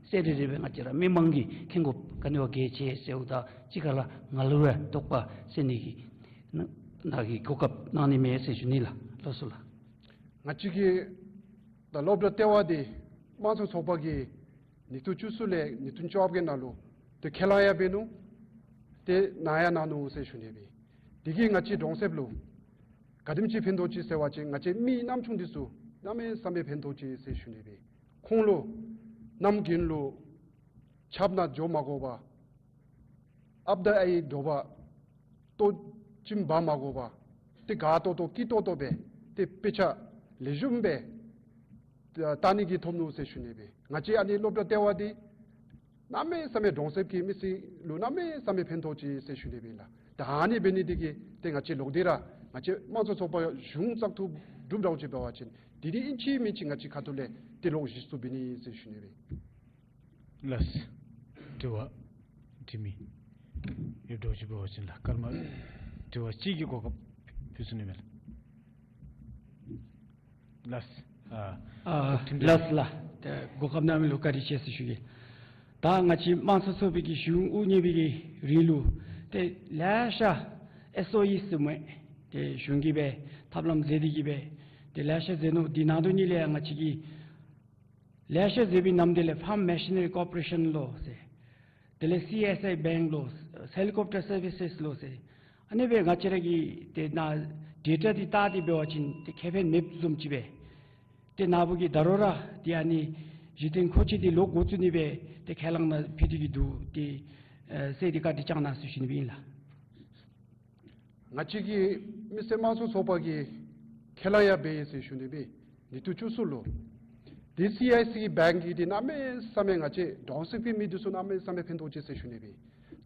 གསལ་རི་རི་སྦེ་ང་བཅས་ར་མི་མང་གིས་མཁྱེན་དགོཔ་ག་ནི་བ་གལ་ཆེ་ཟེརཝ་ད་གཅིག་ཁར་ལུ་ང་ལུ་ཡང་དོགས་པ་སེལ་ནི་གི་ནཱ་གི་གོ་སྐབས་གནང་ནི་མས་ཟེར་ཞུ་ནི་ལགས། ལགས་སོ་ལགས། ང་བཅས་ཀྱི་ད་སློབ་གྲྭ་ལྟེ་བ་འདི་དམངས་གཙོ་ཚོགས་པ་གིས་ཉིས་སྟོང་བཅུ་གསུམ་ལས་ཉིས་སྟོང་བཅོ་བརྒྱད་ནང་ལུ་ཏེ་ཁས་བླངས་ཡང་འབད་ནུག། ཏེ་གནང་ཡང་གནང་ནུག་ཟེར་ཞུ་ནི་སྦེ། དེ་གིས་ང་བཅས་གྲོང་གསེབ་ལུ་ག་དེམ་ཅིག་ཕན་ཐོགས་ཅི་ཟེར་བ་ཅིན་ང་བཅས་མི་རྣམ་གཞུང་འདི་ཚུ་གནམ་མེད་ས་མེད་ཕན་ཐོགས་ཅི་ཟེར་ཞུ་ནི་སྦེ། ཁོང་ལུ་གནམ་དགུན་ལུ་ཆརཔ་ནང་འགྱོ་མ་དགོ་པར་ཨཔ་དང་ཨའི་འདྲོག་པར་ལྟོ་ཅིག་འབག་མ་དགོ་པར་ཏེ་དགའ་ཏོག་ཏོ་སྐྱིད་ཏོག་ཏོ་སྦེ་ཏེ་དཔེ་ཆ་ལེགས་ཤོམ་སྦེ་ལྟ་ནི་གི་ཐོབ་ནུག་ཟེར་ཞུ་ནི་སྦེ། ང་བཅས་ཨ་ནི་སློབ་གྲྭ་ལྟེ་བ་འདི་གནམ་མེད་ས་མེད་གྲོང་གསེབ་ཀྱི་མི་སེར་ལུ་གནམ་མེད་ས་མེད་ཕན་ཐོགས་ཅི་ཟེར་ཞུ་ནི་སྦེ་ལགས། ད་ཨ་ནི་འབད་ནི་འདི་གིས་ཏེ་ང་བཅས་ལོག་སྟེ་ར་ང་བཅས་དམངས་གཙོ་ཚོགས་པ་གཞུང་བཙག་འཐུ་གྲུབ་འདྲཝ་ཅིག་འབད་བ་ཅིན་དེ་འདི་ཨིན་ཅི་མིན་ཅི་ང་བཅས་ཁ་ཐུག་ལས་ཏེ་ལོག་གཞི་བཙུགས་འབད་ནི་ཟེར་ཞུ་ནི་སྦེ། ལགས། དྲི་བ་དྲི་མི་ཡོདཔ་འདྲཝ་ཅིག་འབད་བ་ཅིན་ལགས་སྐར་མ་དྲི་བ་གཅིག་གི་གོ་སྐབས་ཕུལ་ཚུགས་ནི་མས་ལགས། ལགས། ཨ་ཨ་ཁྲིམས་ལགས་ལགས། ཏེ་གོ་སྐབས་གནང་མི་ལུ་བཀའ་དྲིན་ཆེ་ཟེར་ཞུ་གེ། ད་ང་བཅས་དམངས་གཙོ་ཚོགས་པའི་གི་གཞུང་དབུ་བརྙེས་པའི་གི་རིང་ལུ་ཏེ་ལེ་ཤ་ཨེསི་ཨོ་ཨི་ཟེར་མི་ཏེ་གཞུང་གིས་སྦེ་ཐབས་ལམ་མཛད་དེ་གིས་སྦེ་ཏེ་ལེ་ཤ་མཛད་ནུག། དེ་ནང་དོན་ཉིད་ལས་ང་བཅས་ཀྱིས་ལེ་ཤ་མཛད་པའི་ནང་དེ་ལས་ཕཱརམ་མེ་ཤི་ནེ་རི་ཀོར་པོ་རེ་ཤཱན་ལུ་ཟེར། དེ་ལས་སི་ཨེསི་ཨའི་བེངཀ་ལུ་ཟེར། ཧེ་ལི་ཀོབ་ཊར་སར་བི་སེས་ལུ་ཟེར། ཨ་ནི་སྦེ་ང་བཅས་ར་གི་ཏེ་ནཱ་ཌེ་ཊ་འདི་བལྟ་སྟེ་འབད་བ་ཅིན་ཏེ་ཁེ་ཕན་མེདཔ་བཟུམ་ཅིག་སྦེ། ཏེ་ནཱ་བུ་གིས་ད་རུང་ར་ཏེ་ཨ་ནི་གཞི་རྟེན་མཁོ་ཆས་འདི་ལོག་འགོ་བཙུགས་ནི་སྦེ་ཏེ་ཁས་བླངས་ནང་ཕུལ་ཏེ་གིས་འདུག། ཏེ་ཨེ་ཟེར་ཏེ་བཀའ་དྲིན་བསྐྱང་གནང་ཟེར་ཞུ་ནི་སྦེ་ཨིན་ལགས། ང་བཅས་ཀྱི་མི་སེར་དམངས་གཙོ་ཚོགས་པ་གིས་ཁས་བླངས་ཡང་འབད་ཡི་ཟེར་ཞུ་ནི་སྦེ། ཉིས་སྟོང་བཅུ་གསུམ་ལུ་ཏེ་སི་ཨའི་སི་བེངཀ་གིས་འདི་གནམ་མེད་ས་མེད་ང་བཅས་གྲོང་གསེབ་ཀྱི་མི་འདི་ཚུ་གནམ་མེད་ས་མེད་ཕན་ཐོགས་ཅི་ཟེར་ཞུ་ནི་སྦེ།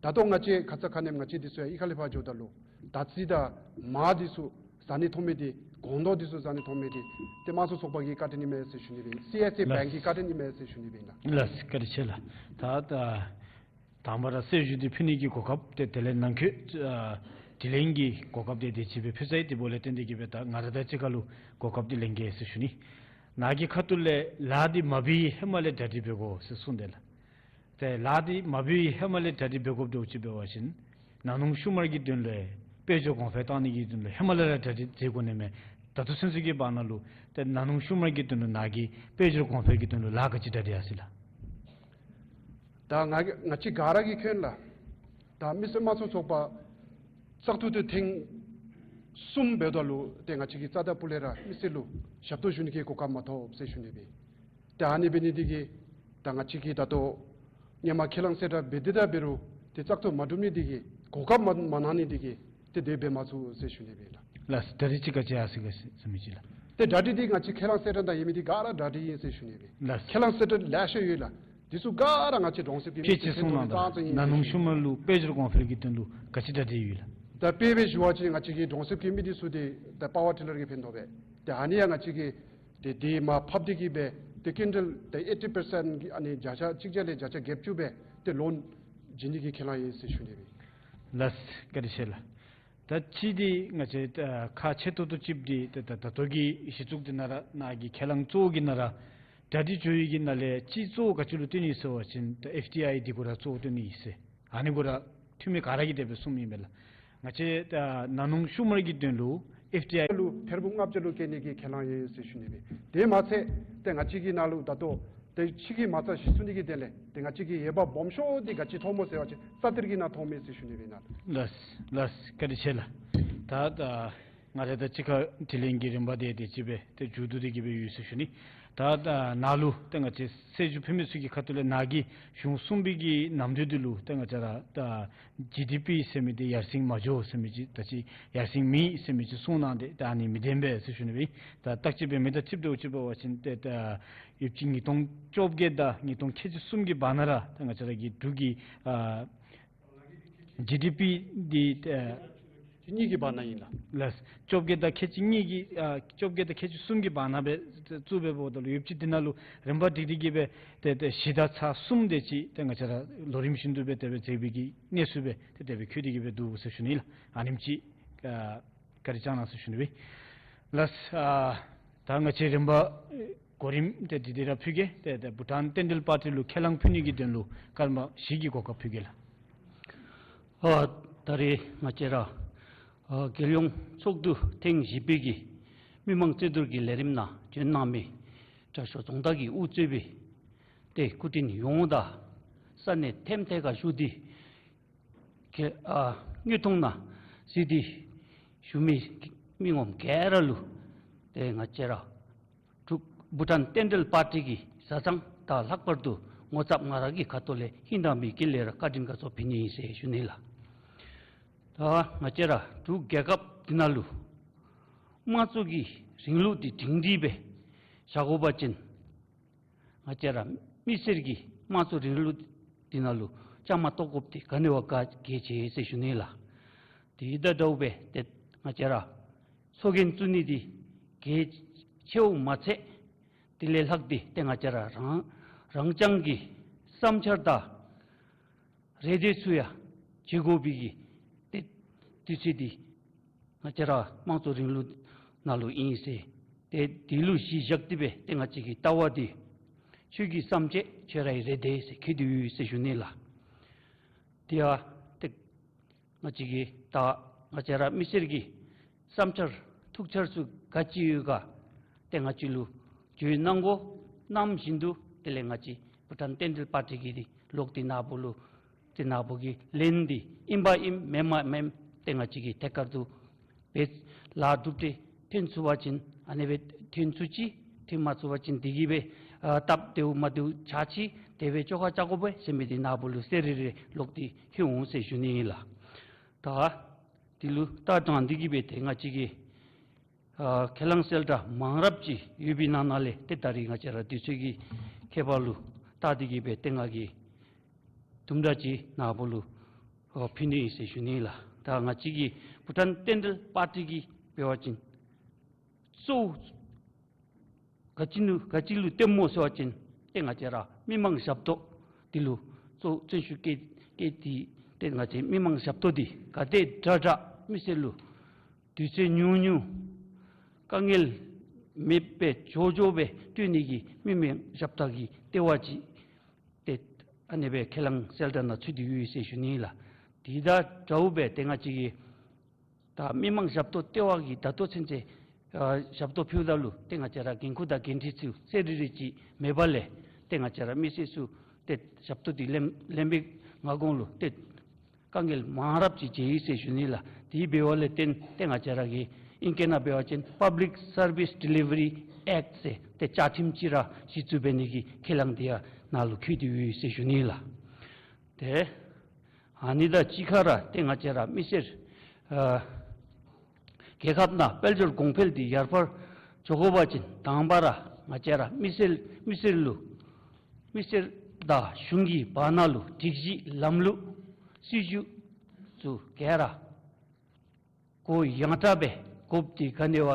ད་ལྟོ་ང་བཅས་ཁ་ཙ་ཁ་ཉིནམ་ང་བཅས་འདི་ཚུ་ཡང་གཡུས་ཁ་ལས་ཕར་འགྱོཝ་ད་ལུ་དར་ཚི་དང་མར་འདི་ཚུ་ཟ་ནི་ཐོབ་མི་འདི་སྒོང་རྡོག་འདི་ཚུ་ཟ་ནི་ཐོབ་མི་འདི་ཏེ་དམངས་གཙོ་ཚོགས་པ་གི་བཀའ་དྲིན་ཨིན་མས་ཟེར་ཞུ་ནི་སྦེ། སི་ཨའི་སི་བེངཀ་གི་བཀའ་དྲིན་ཨིན་མས་ཟེར་ཞུ་ནི་སྦེ་ཨིན་ལགས། ལགས་བཀའ་དྲིན་ཆེ་ལགས། ད་ད་དང་པ་ར་གསལ་ཞུ་འདི་ཕུལ་ནི་གི་གོ་སྐབས་ཏེ་དེ་ལས་ནང་འཁོད་ཨ་དྲི་ལན་གྱི་གོ་སྐབས་འདི་དེ་ཅིག་སྦེ་ཕུལ་ཚར་ཡི། དེ་འབདཝ་ལས་བརྟེན་ཏེ་གིས་སྦེ་ད་ང་ར་དང་གཅིག་ཁར་ལུ་གོ་སྐབས་འདི་ལེན་གེ་ཟེར་ཞུ་ནི། ནཱ་གི་ཁ་ཐུག་ལས་ལཱ་འདི་མ་འབད་བའི་ཧེ་མ་ལས་གྲ་སྒྲིག་འབད་དགོ་ཟེར་གསུངས་དེས་ལགས། ཏེ་ལཱ་འདི་མ་འབད་བའི་ཧེ་མ་ལས་གྲ་སྒྲིག་འབད་དགོཔ་འདྲཝ་ཅིག་འབད་བ་ཅིན་ནང་ནུབ་ཤུལ་མ་གི་དོན་ལུ་དཔལ་འབྱོར་གོང་འཕེལ་གཏང་ནི་གི་དོན་ལུ་ཧེ་མ་ལས་ར་གྲ་སྒྲིག་མཛད་དགོ་ནི་མས། ད་ལྟོ་ཚུན་ཚོད་ཀྱི་བར་ན་ལུ་ཏེ་ནང་ནུབ་ཤུལ་མ་གི་དོན་ལུ་ནཱ་གིས་དཔལ་འབྱོར་གོང་འཕེལ་གྱི་དོན་ལུ་ལཱ་ག་ཅི་གྲ་སྒྲིག་ཡར་སོང་ཡི་ལགས། ད་ང་ང་བཅས་ག་ར་གིས་མཁྱེན་ལགས། ད་མི་སེར་དམངས་གཙོ་ཚོགས་པ་བཙག་འཐུ་འདི་ཐེངས་གསུམ་འབདཝ་ད་ལུ་ཏེ་ང་བཅས་ཀྱིས་རྩ་དང་སྤུ་ལས་ར་མི་སེར་ལུ་ཞབས་ཏོག་ཞུ་ནི་གི་གོ་སྐབས་མ་ཐོབ་ཟེར་ཞུ་ནི་སྦེ། ཏེ་ཨ་ནི་འབད་ནི་འདི་གིས་ད་ང་བཅས་ཀྱིས་ད་ལྟོ་ཧེ་མ་ཁས་བླངས་གསལ་བསྒྲགས་འབད་དེ་ད་འབད་རུང་ཏེ་བཙག་འཐུ་མ་གྲུབ་ནི་འདི་གིས་གོ་སྐབས་མ་མ་གནང་ནི་འདི་གིས་ཏེ་དེ་འབད་མ་ཚུགས་ཟེར་ཞུ་ནི་སྦེ་ལགས། ལགས་གྲ་སྒྲིག་ཅིག་ག་ཅི་ཡར་སོང་ཡི་ག་ཟེར་མི་ཅིག་ལགས། ཏེ་གྲ་སྒྲིག་འདི་ང་བཅས་ཁས་བླངས་གསལ་བསྒྲགས་ནང་ཡོད་མི་འདི་ག་ར་གྲ་སྒྲིག་ཨིན་ཟེར་ཞུ་ནི་སྦེ། ལགས། ཁས་བླངས་གསལ་བསྒྲགས་ལེ་ཤ་ཡོད་ལགས། འདི་ཚུ་ག་ར་ང་བཅས་གྲོང་གསེབ་ཀྱི་མི་ཕལ་ཆེར་ཚུ་གསུངས་གནང་ད་ནང་ནུབ་ཤུལ་མ་ལུ་དཔལ་འབྱོར་གོང་འཕེལ་གྱི་དོན་ལུ་ག་ཅི་གྲ་སྒྲིག་ཡོད་ལགས། ད་དཔེ་སྦེ་ཞུ་བ་ཅིན་ང་བཅས་ཀྱི་གྲོང་གསེབ་ཀྱི་མི་འདི་ཚུ་འདི་ད་པ་ཝར་ཊི་ལར་གྱིས་ཕན་ཐོགས་པས། ཏེ་ཨ་ནི་ཡང་ང་བཅས་ཀྱིས་ཏེ་དེ་མར་ཕབ་སྟེ་གིས་སྦེ་ཏེ་ཀུན་ཊལ་ཏེ་ཨེ་ཊི་པར་སེནཊ་གི་ཨ་ནི་བརྒྱ་ཆ་གཅིག་བརྒྱ་ལས་བརྒྱ་ཆ་བརྒྱད་ཅུ་སྦེ་ཏེ་ལོན་ བྱིན་ནི་གི་ཁས་བླངས་ཡོད་ཟེར་ཞུ་ནི་སྦེ། ལགས། བཀའ་དྲིན་ཆེ་ལགས། ད་ཅི་འདི་ང་བཅས་ད་ཁག་ཆེ་ཏོག་ཏོ་ཅིག་འདི་ད་ད་ད་ལྟོ་གི་གཞི་བཙུགས་འདི་ནང་ར་ནཱ་གི་ཁས་བླངས་གཙོ་བོ་གི་ནང་ར་གྲ་སྒྲིག་བྱུང་ཡི་གི་ནང་ལས་ཅི་གཙོ་བོ་ག་ཅི་ལུ་བཏོན་ནི་ཟེར་བ་ཅིན་ད་ཨེཕ་ཊི་ཨའི་འདི་གུ་ར་གཙོ་བོ་བཏོན་ནི་ཨིན་ཟེར། ཨ་ནི་གུ་ར་འཐུས་མི་ག་ར་གིས་དེ་སྦེ་གསུངམ་ཨིན་པས་ལགས། ང་བཅས་ད་ན་ནིང་ཤུལ་མ་གི་དོན་ལུ་ཨེཕ་ཊི་ཨའི་ལུ་ཐེར་འབུམ་ལྔ་བརྒྱ་ལུ་བཀལ་ནི་གི་ཁས་བླངས་ཡོད་ཟེར་ཞུ་ནི་སྦེ། དེ་མ་ཚད་ཏེ་ང་བཅས་ཀྱི་ནང་ལུ་ད་ལྟོ་ཏེ་ཕྱི་གི་མ་རྩ་གཞི་བཙུགས་ནི་གི་དོན་ལས་ཏེ་ང་བཅས་ཀྱི་འོས་འབབ་སྦོམ་ཤོས་འདི་ག་ཅི་ཐོབ་སྨོ་ཟེར་བ་ཅིན་ས་གཏེར་གྱི་ནང་ཐོབ་མས་ཟེར་ཞུ་ནི་སྦེ་ཨིན་ལགས། ལགས་ལགས། བཀའ་དྲིན་ཆེ་ལགས། ད་ད་ང་ར་ད་ཅི་ཁ་དྲི་ལན་གྱི་རིམ་པ་དེ་དེ་ཅིག་སྦེ་ཏེ་མཇུག་བསྡུ་སྟེ་གི་སྦེ་ཡོད་ཟེར་ཞུ་ནི། ད་ད་ནཱ་ལུ་ཏེ་ང་བཅས་གསལ་ཞུ་ཕུལ་མི་ཚུ་གི་ཁ་ཐུག་ལས་ནཱ་གི་གཞུང་གསུམ་པའི་གི་ནམ་དུས་འདི་ལུ་ཏེ་ང་བཅས་ར་ད་ཇི་ཌི་པི་ཟེར་མི་འདི་ཡར་སེང་མ་འགྱོ་ཟེར་མི་ཅིག་ད་ཅི་ཡར་སེང་མེད་ཟེར་མི་ཅིག་གསུངས་གནང་སྟེ་ད་ཨ་ནི་མི་བདེན་པས་ཟེར་ཞུ་ནི་སྦེ། ད་བརྟག་དཔྱད་འབད་མི་དང་འཁྲིལ་ཏེ་ཨོ་ཅི་འབད་བ་ཅིན་ཏེ་ད་ཡོད་ཅི་ཉིས་སྟོང་བཅོ་བརྒྱད་དང་ཉིས་སྟོང་ཁལ་གཅིག་གསུམ་གྱི་བར་ན་ར་ད་ང་བཅས་ར་གི་འབྲུག་གི་ཨ་ཇི་ཌི་པི་འདི་ཨ་གཉིས་ཀྱི་བར་ན་ཨིན་ལགས། ལགས། བཅོ་བརྒྱད་དང་ཁལ་གཅིག་གཉིས་ཀྱི་ཨ་བཅོ་བརྒྱད་དང་ཁལ་གཅིག་གསུམ་གྱི་བར་ན་སྦེ་བཙུགས་འབདཝ་ད་ལུ་ཡོདཔ་ཅིག་འདི་ནང་ལུ་རིམ་པ་སྒྲིག་སྟེ་གི་སྦེ་ཏེ་ཏེ་བཞི་དང་ཚག་གསུམ་དེ་ཅིག་ཏེ་ང་བཅས་ར་ལོ་རིམ་བཞིན་དུ་སྦེ་དེ་སྦེ་མཛད་པའི་གི་གནས་ཚུལ་སྦེ་ཏེ་དེ་སྦེ་འཁོད་དེ་གི་སྦེ་འདུག་ཟེར་ཞུ་ནི་ལགས། ཨ་ནེམ་ཅིག་ཨ་བཀའ་དྲིན་བསྐྱང་གནང་ཟེར་ཞུ་ནི་སྦེ། ལགས། ཨ་ད་ང་བཅས་རིམ་པ་གོ་རིམ་ཏེ་འདི་འདི་ར་ཕུལ་གེ། ཏེ་ཏེ་བྷུ་ཊཱན་བསྟན་འགྲོའི་པར་ཊི་ལུ་ཁས་བླངས་ཕུལ་ནི་གི་དོན་ལུ་སྐར་མ་བཞི་གི་གོ་སྐབས་ཕུལ་གེ་ལགས། ཨ་ད་རེས་ང་བཅས་ར་ཨ་རྒྱལ་ཡོངས་ཚོགས་འདུ་ཐེངས་བཞི་པའི་གི་མི་མང་རྩོད་བསྡུར་གྱི་ལས་རིམ་ནང་བྱོན་གནང་མི་དྲག་ཤོས་རྫོང་བདག་གིས་དབུ་གཙོས་པའི་ཏེ་སྐུ་མགྲོན་ཡོངས་དང་ས་གནས་ཐེམ་ཐེ་ཁར་བཞུགས་ཏེ་གི་ཨ་དངོས་མཐོང་ནང་གཟིགས་ཏེ་བཞུགས་མི་མི་ངོམ་ག་ར་ལུ་ཏེ་ང་བཅས་ར་འབྲུག་བྷུ་ཊཱན་བསྟན་འགྲོའི་པར་ཊི་གི་བཟའ་ཚང་དང་ལྷག་པར་དུ་ངོ་ཚབ་ང་ར་གི་ཁ་ཐུག་ལས་ཧིང་དྭངས་པའི་དཀྱིལ་ལས་ར་བཀའ་དྲིན་དགའ་ཚོར་ཕུལ་ནི་ཨིན་ཟེར་ཞུ་ནི་ལགས། ད་ང་བཅས་ར་འབྲུག་རྒྱལ་ཁབ་འདི་ནང་ལུ་དམངས་གཙོ་གི་རིང་ལུགས་འདི་སྒྲིང་སྒྲིང་སྦེ་བཞག་དགོ་པ་ཅིན་ང་བཅས་ར་མི་སེར་གྱིས་དམངས་གཙོ་རིང་ལུགས་འདི་ནང་ལུ་བཅའ་མར་གཏོགས་དགོཔ་འདི་ག་ནི་བ་ག་གལ་ཆེ་ཟེར་ཞུ་ནི་ལགས། དེ་དང་འདྲཝ་སྦེ་ཏེ་ང་བཅས་ར་ཚོགས་རྒྱན་བཙུགས་ནི་འདི་གལ་ཆེཝ་མ་ཚད་དེ་ལས་ལྷག་སྟེ་ཏེ་ང་བཅས་ར་རང་རང་རྐྱང་གི་བསམ་འཆར་དང་རེ་འདོད་ཚུ་ཡང་བརྗོད་དགོ་པའི་གི་ཏེ་དུས་ཚོད་འདི་ང་བཅས་ར་དམངས་གཙོ་རིང་ལུགས་ནང་ལུ་ཨིན་ཟེར། ཏེ་དེ་ལུ་གཞི་བཞག་སྟེ་སྦེ་ཏེ་ང་བཅས་ཀྱི་ལྟ་བ་འདི་ཁྱོད་ཀྱི་བསམ་འཆར་ཁྱོད་རའི་རེ་འདོད་ཟེར་འཁོད་དེ་ཡོད་ཟེར་ཞུ་ནི་ལགས། དེ་ཡང་ཏེ་ང་བཅས་ཀྱི་ད་ང་བཅས་ར་མི་སེར་གྱི་བསམ་འཆར་ཐུགས་འཆར་ཚུ་ག་ཅི་ཡོད་ག་ཏེ་ང་བཅས་ལུ་བརྗོད་གནང་དགོ། གནངམ་བཞིན་དུ་དེ་ལས་ང་བཅས་བྷུ་ཊཱན་བསྟན་འགྲོའི་པར་ཊི་གི་འདི་ལོག་སྟེ་ནཱ་བུ་ལུ་ཏེ་ནཱ་བུ་གི་ལན་འདི་ཨིན་པ་ཨིནམ་མེན་པ་མེནམ་ཏེ་ང་བཅས་ཀྱིས་ཐད་ཀར་དུ་སྦེ་ལཱ་གྲུབ་འབྲས་ཐོན་ཚུགས་པ་ཅིན་ཨ་ནི་སྦེ་ཐོན་ཚུགས་ཅི། ཐོན་མ་ཚུགས་པ་ཅིན་དེ་གིས་སྦེ་ཨ་སྟབས་བདེཝ་མ་བདེཝ་ཆགས་ཅི། དེ་སྦེ་བཅོ་ཁ་རྐྱབ་དགོ་པས་ཟེར་མི་འདི་ནཱ་བུ་ལུ་གསལ་རི་རི་ལོག་སྟེ་ལྷོད་འོང་ཟེར་ཞུ་ནི་ཨིན་ལགས། ད་དེ་ལུ་ད་དྲང་སྟེ་གིས་སྦེ་ཏེ་ང་བཅས་ཀྱི་ཨ་ཁས་བླངས་གསལ་བསྒྲགས་མང་རབས་ཅིག་ཡོད་པའི་ནང་ན་ལས་ཏེ་ད་རིས་ང་བཅས་ར་དུས་ཚོད་ཀྱི་ཁྱད་པར་ལུ་བལྟ་སྟེ་གིས་སྦེ་ཏེ་ང་གིས་དུམ་གྲ་ཅིག་ནཱ་བུ་ལུ་ཨ་ཕུལ་ནི་ཨིན་ཟེར་ཞུ་ནི་ལགས། ད་ང་བཅས་ཀྱི་བྷུ་ཊཱན་བསྟན་འགྲོའི་པར་ཊི་གིས་འབད་བ་ཅིན་གཙོ་བོ་ག་ཅི་ནུ་ག་ཅི་ལུ་བརྟེནམ་སྨོ་ཟེར་བ་ཅིན་ཏེ་ང་བཅས་ར་མི་མང་ཞབས་ཏོག་འདི་ལུ་གཙོ་བཙན་ཤུགས་བསྐྱེད་བསྐྱེད་དེ་ཏེ་ང་བཅས་མི་མང་ཞབས་ཏོག་འདི་ག་དེ་དྲག་དྲག་མི་སེར་ལུ་དུས་ཚོད་ཉུང་ཉུང་དཀའ་ངལ་མེདཔ་སྦེ་མགྱོགས་མགྱོགས་སྦེ་སྤྲོད་ནི་གི་མི་མང་ཞབས་ཏོག་གི་ལྟེ་བ་ཅིག་ཏེ་ཨ་ནི་སྦེ་ཁས་བླངས་གསལ་བསྒྲགས་ནང་ཚུད་དེ་ཡོད་ཟེར་ཞུ་ནི་ལགས། དེ་དང་འདྲཝ་སྦེ་ཏེ་ང་བཅས་ཀྱི་ད་མི་མང་ཞབས་ཏོག་ལྟེ་བ་གིས་ད་ལྟོ་ཚུན་ཚོད་ཨ་ཞབས་ཏོག་ཕུལཝ་ད་ལུ་ཏེ་ང་བཅས་ར་འགན་ཁུར་དང་འགན་འཁྲི་ཚུ་གསལ་རི་རི་ཅིག་མེད་པ་ལས་ཏེ་ང་བཅས་ར་མི་སེར་ཚུ་ཏེ་ཞབས་ཏོག་འདི་ལེན་ལེན་པའི་སྔ་གོང་ལུ་ཏེ་དཀའ་ངལ་མང་རབས་ཅིག་འཕྱད་ཡི་ཟེར་ཞུ་ནི་ལགས། དེ་འབདཝ་ལས་བརྟེན་ཏེ་ང་བཅས་ར་གི་ཨིང་སྐད་ནང་འབད་བ་ཅིན་Public Service Delivery Act ཟེར་ཏེ་བཅའ་ཁྲིམས་ཅིག་ར་གཞི་བཙུགས་འབད་ནི་གི་ཁས་བླངས་འདི་ཡང་ནཱ་ལུ་འཁོད་དེ་ཡོད་ཟེར་ཞུ་ནི་ལགས། ཏེ་ཨ་ནི་དང་གཅིག་ཁར་ཏེ་ང་བཅས་ར་མི་སེར་ཨ་རྒྱལ་ཁབ་ནང་དཔལ་འབྱོར་གོང་འཕེལ་འདི་ཡར་འཕར་འགྱོ་དགོ་པ་ཅིན་དང་པ་ར་ང་བཅས་ར་མི་སེར་མི་སེར་ལུ་མི་སེར་དང་གཞུང་གི་བར་ན་ལུ་སྒྲིག་གཞི་ལམ་ལུགས་སྲིད་བྱུས་ཚུ་ག་ར་གུ་ཡངས་དྲགས་སྦེ་དགོཔ་འདི་ག་ནི་བ་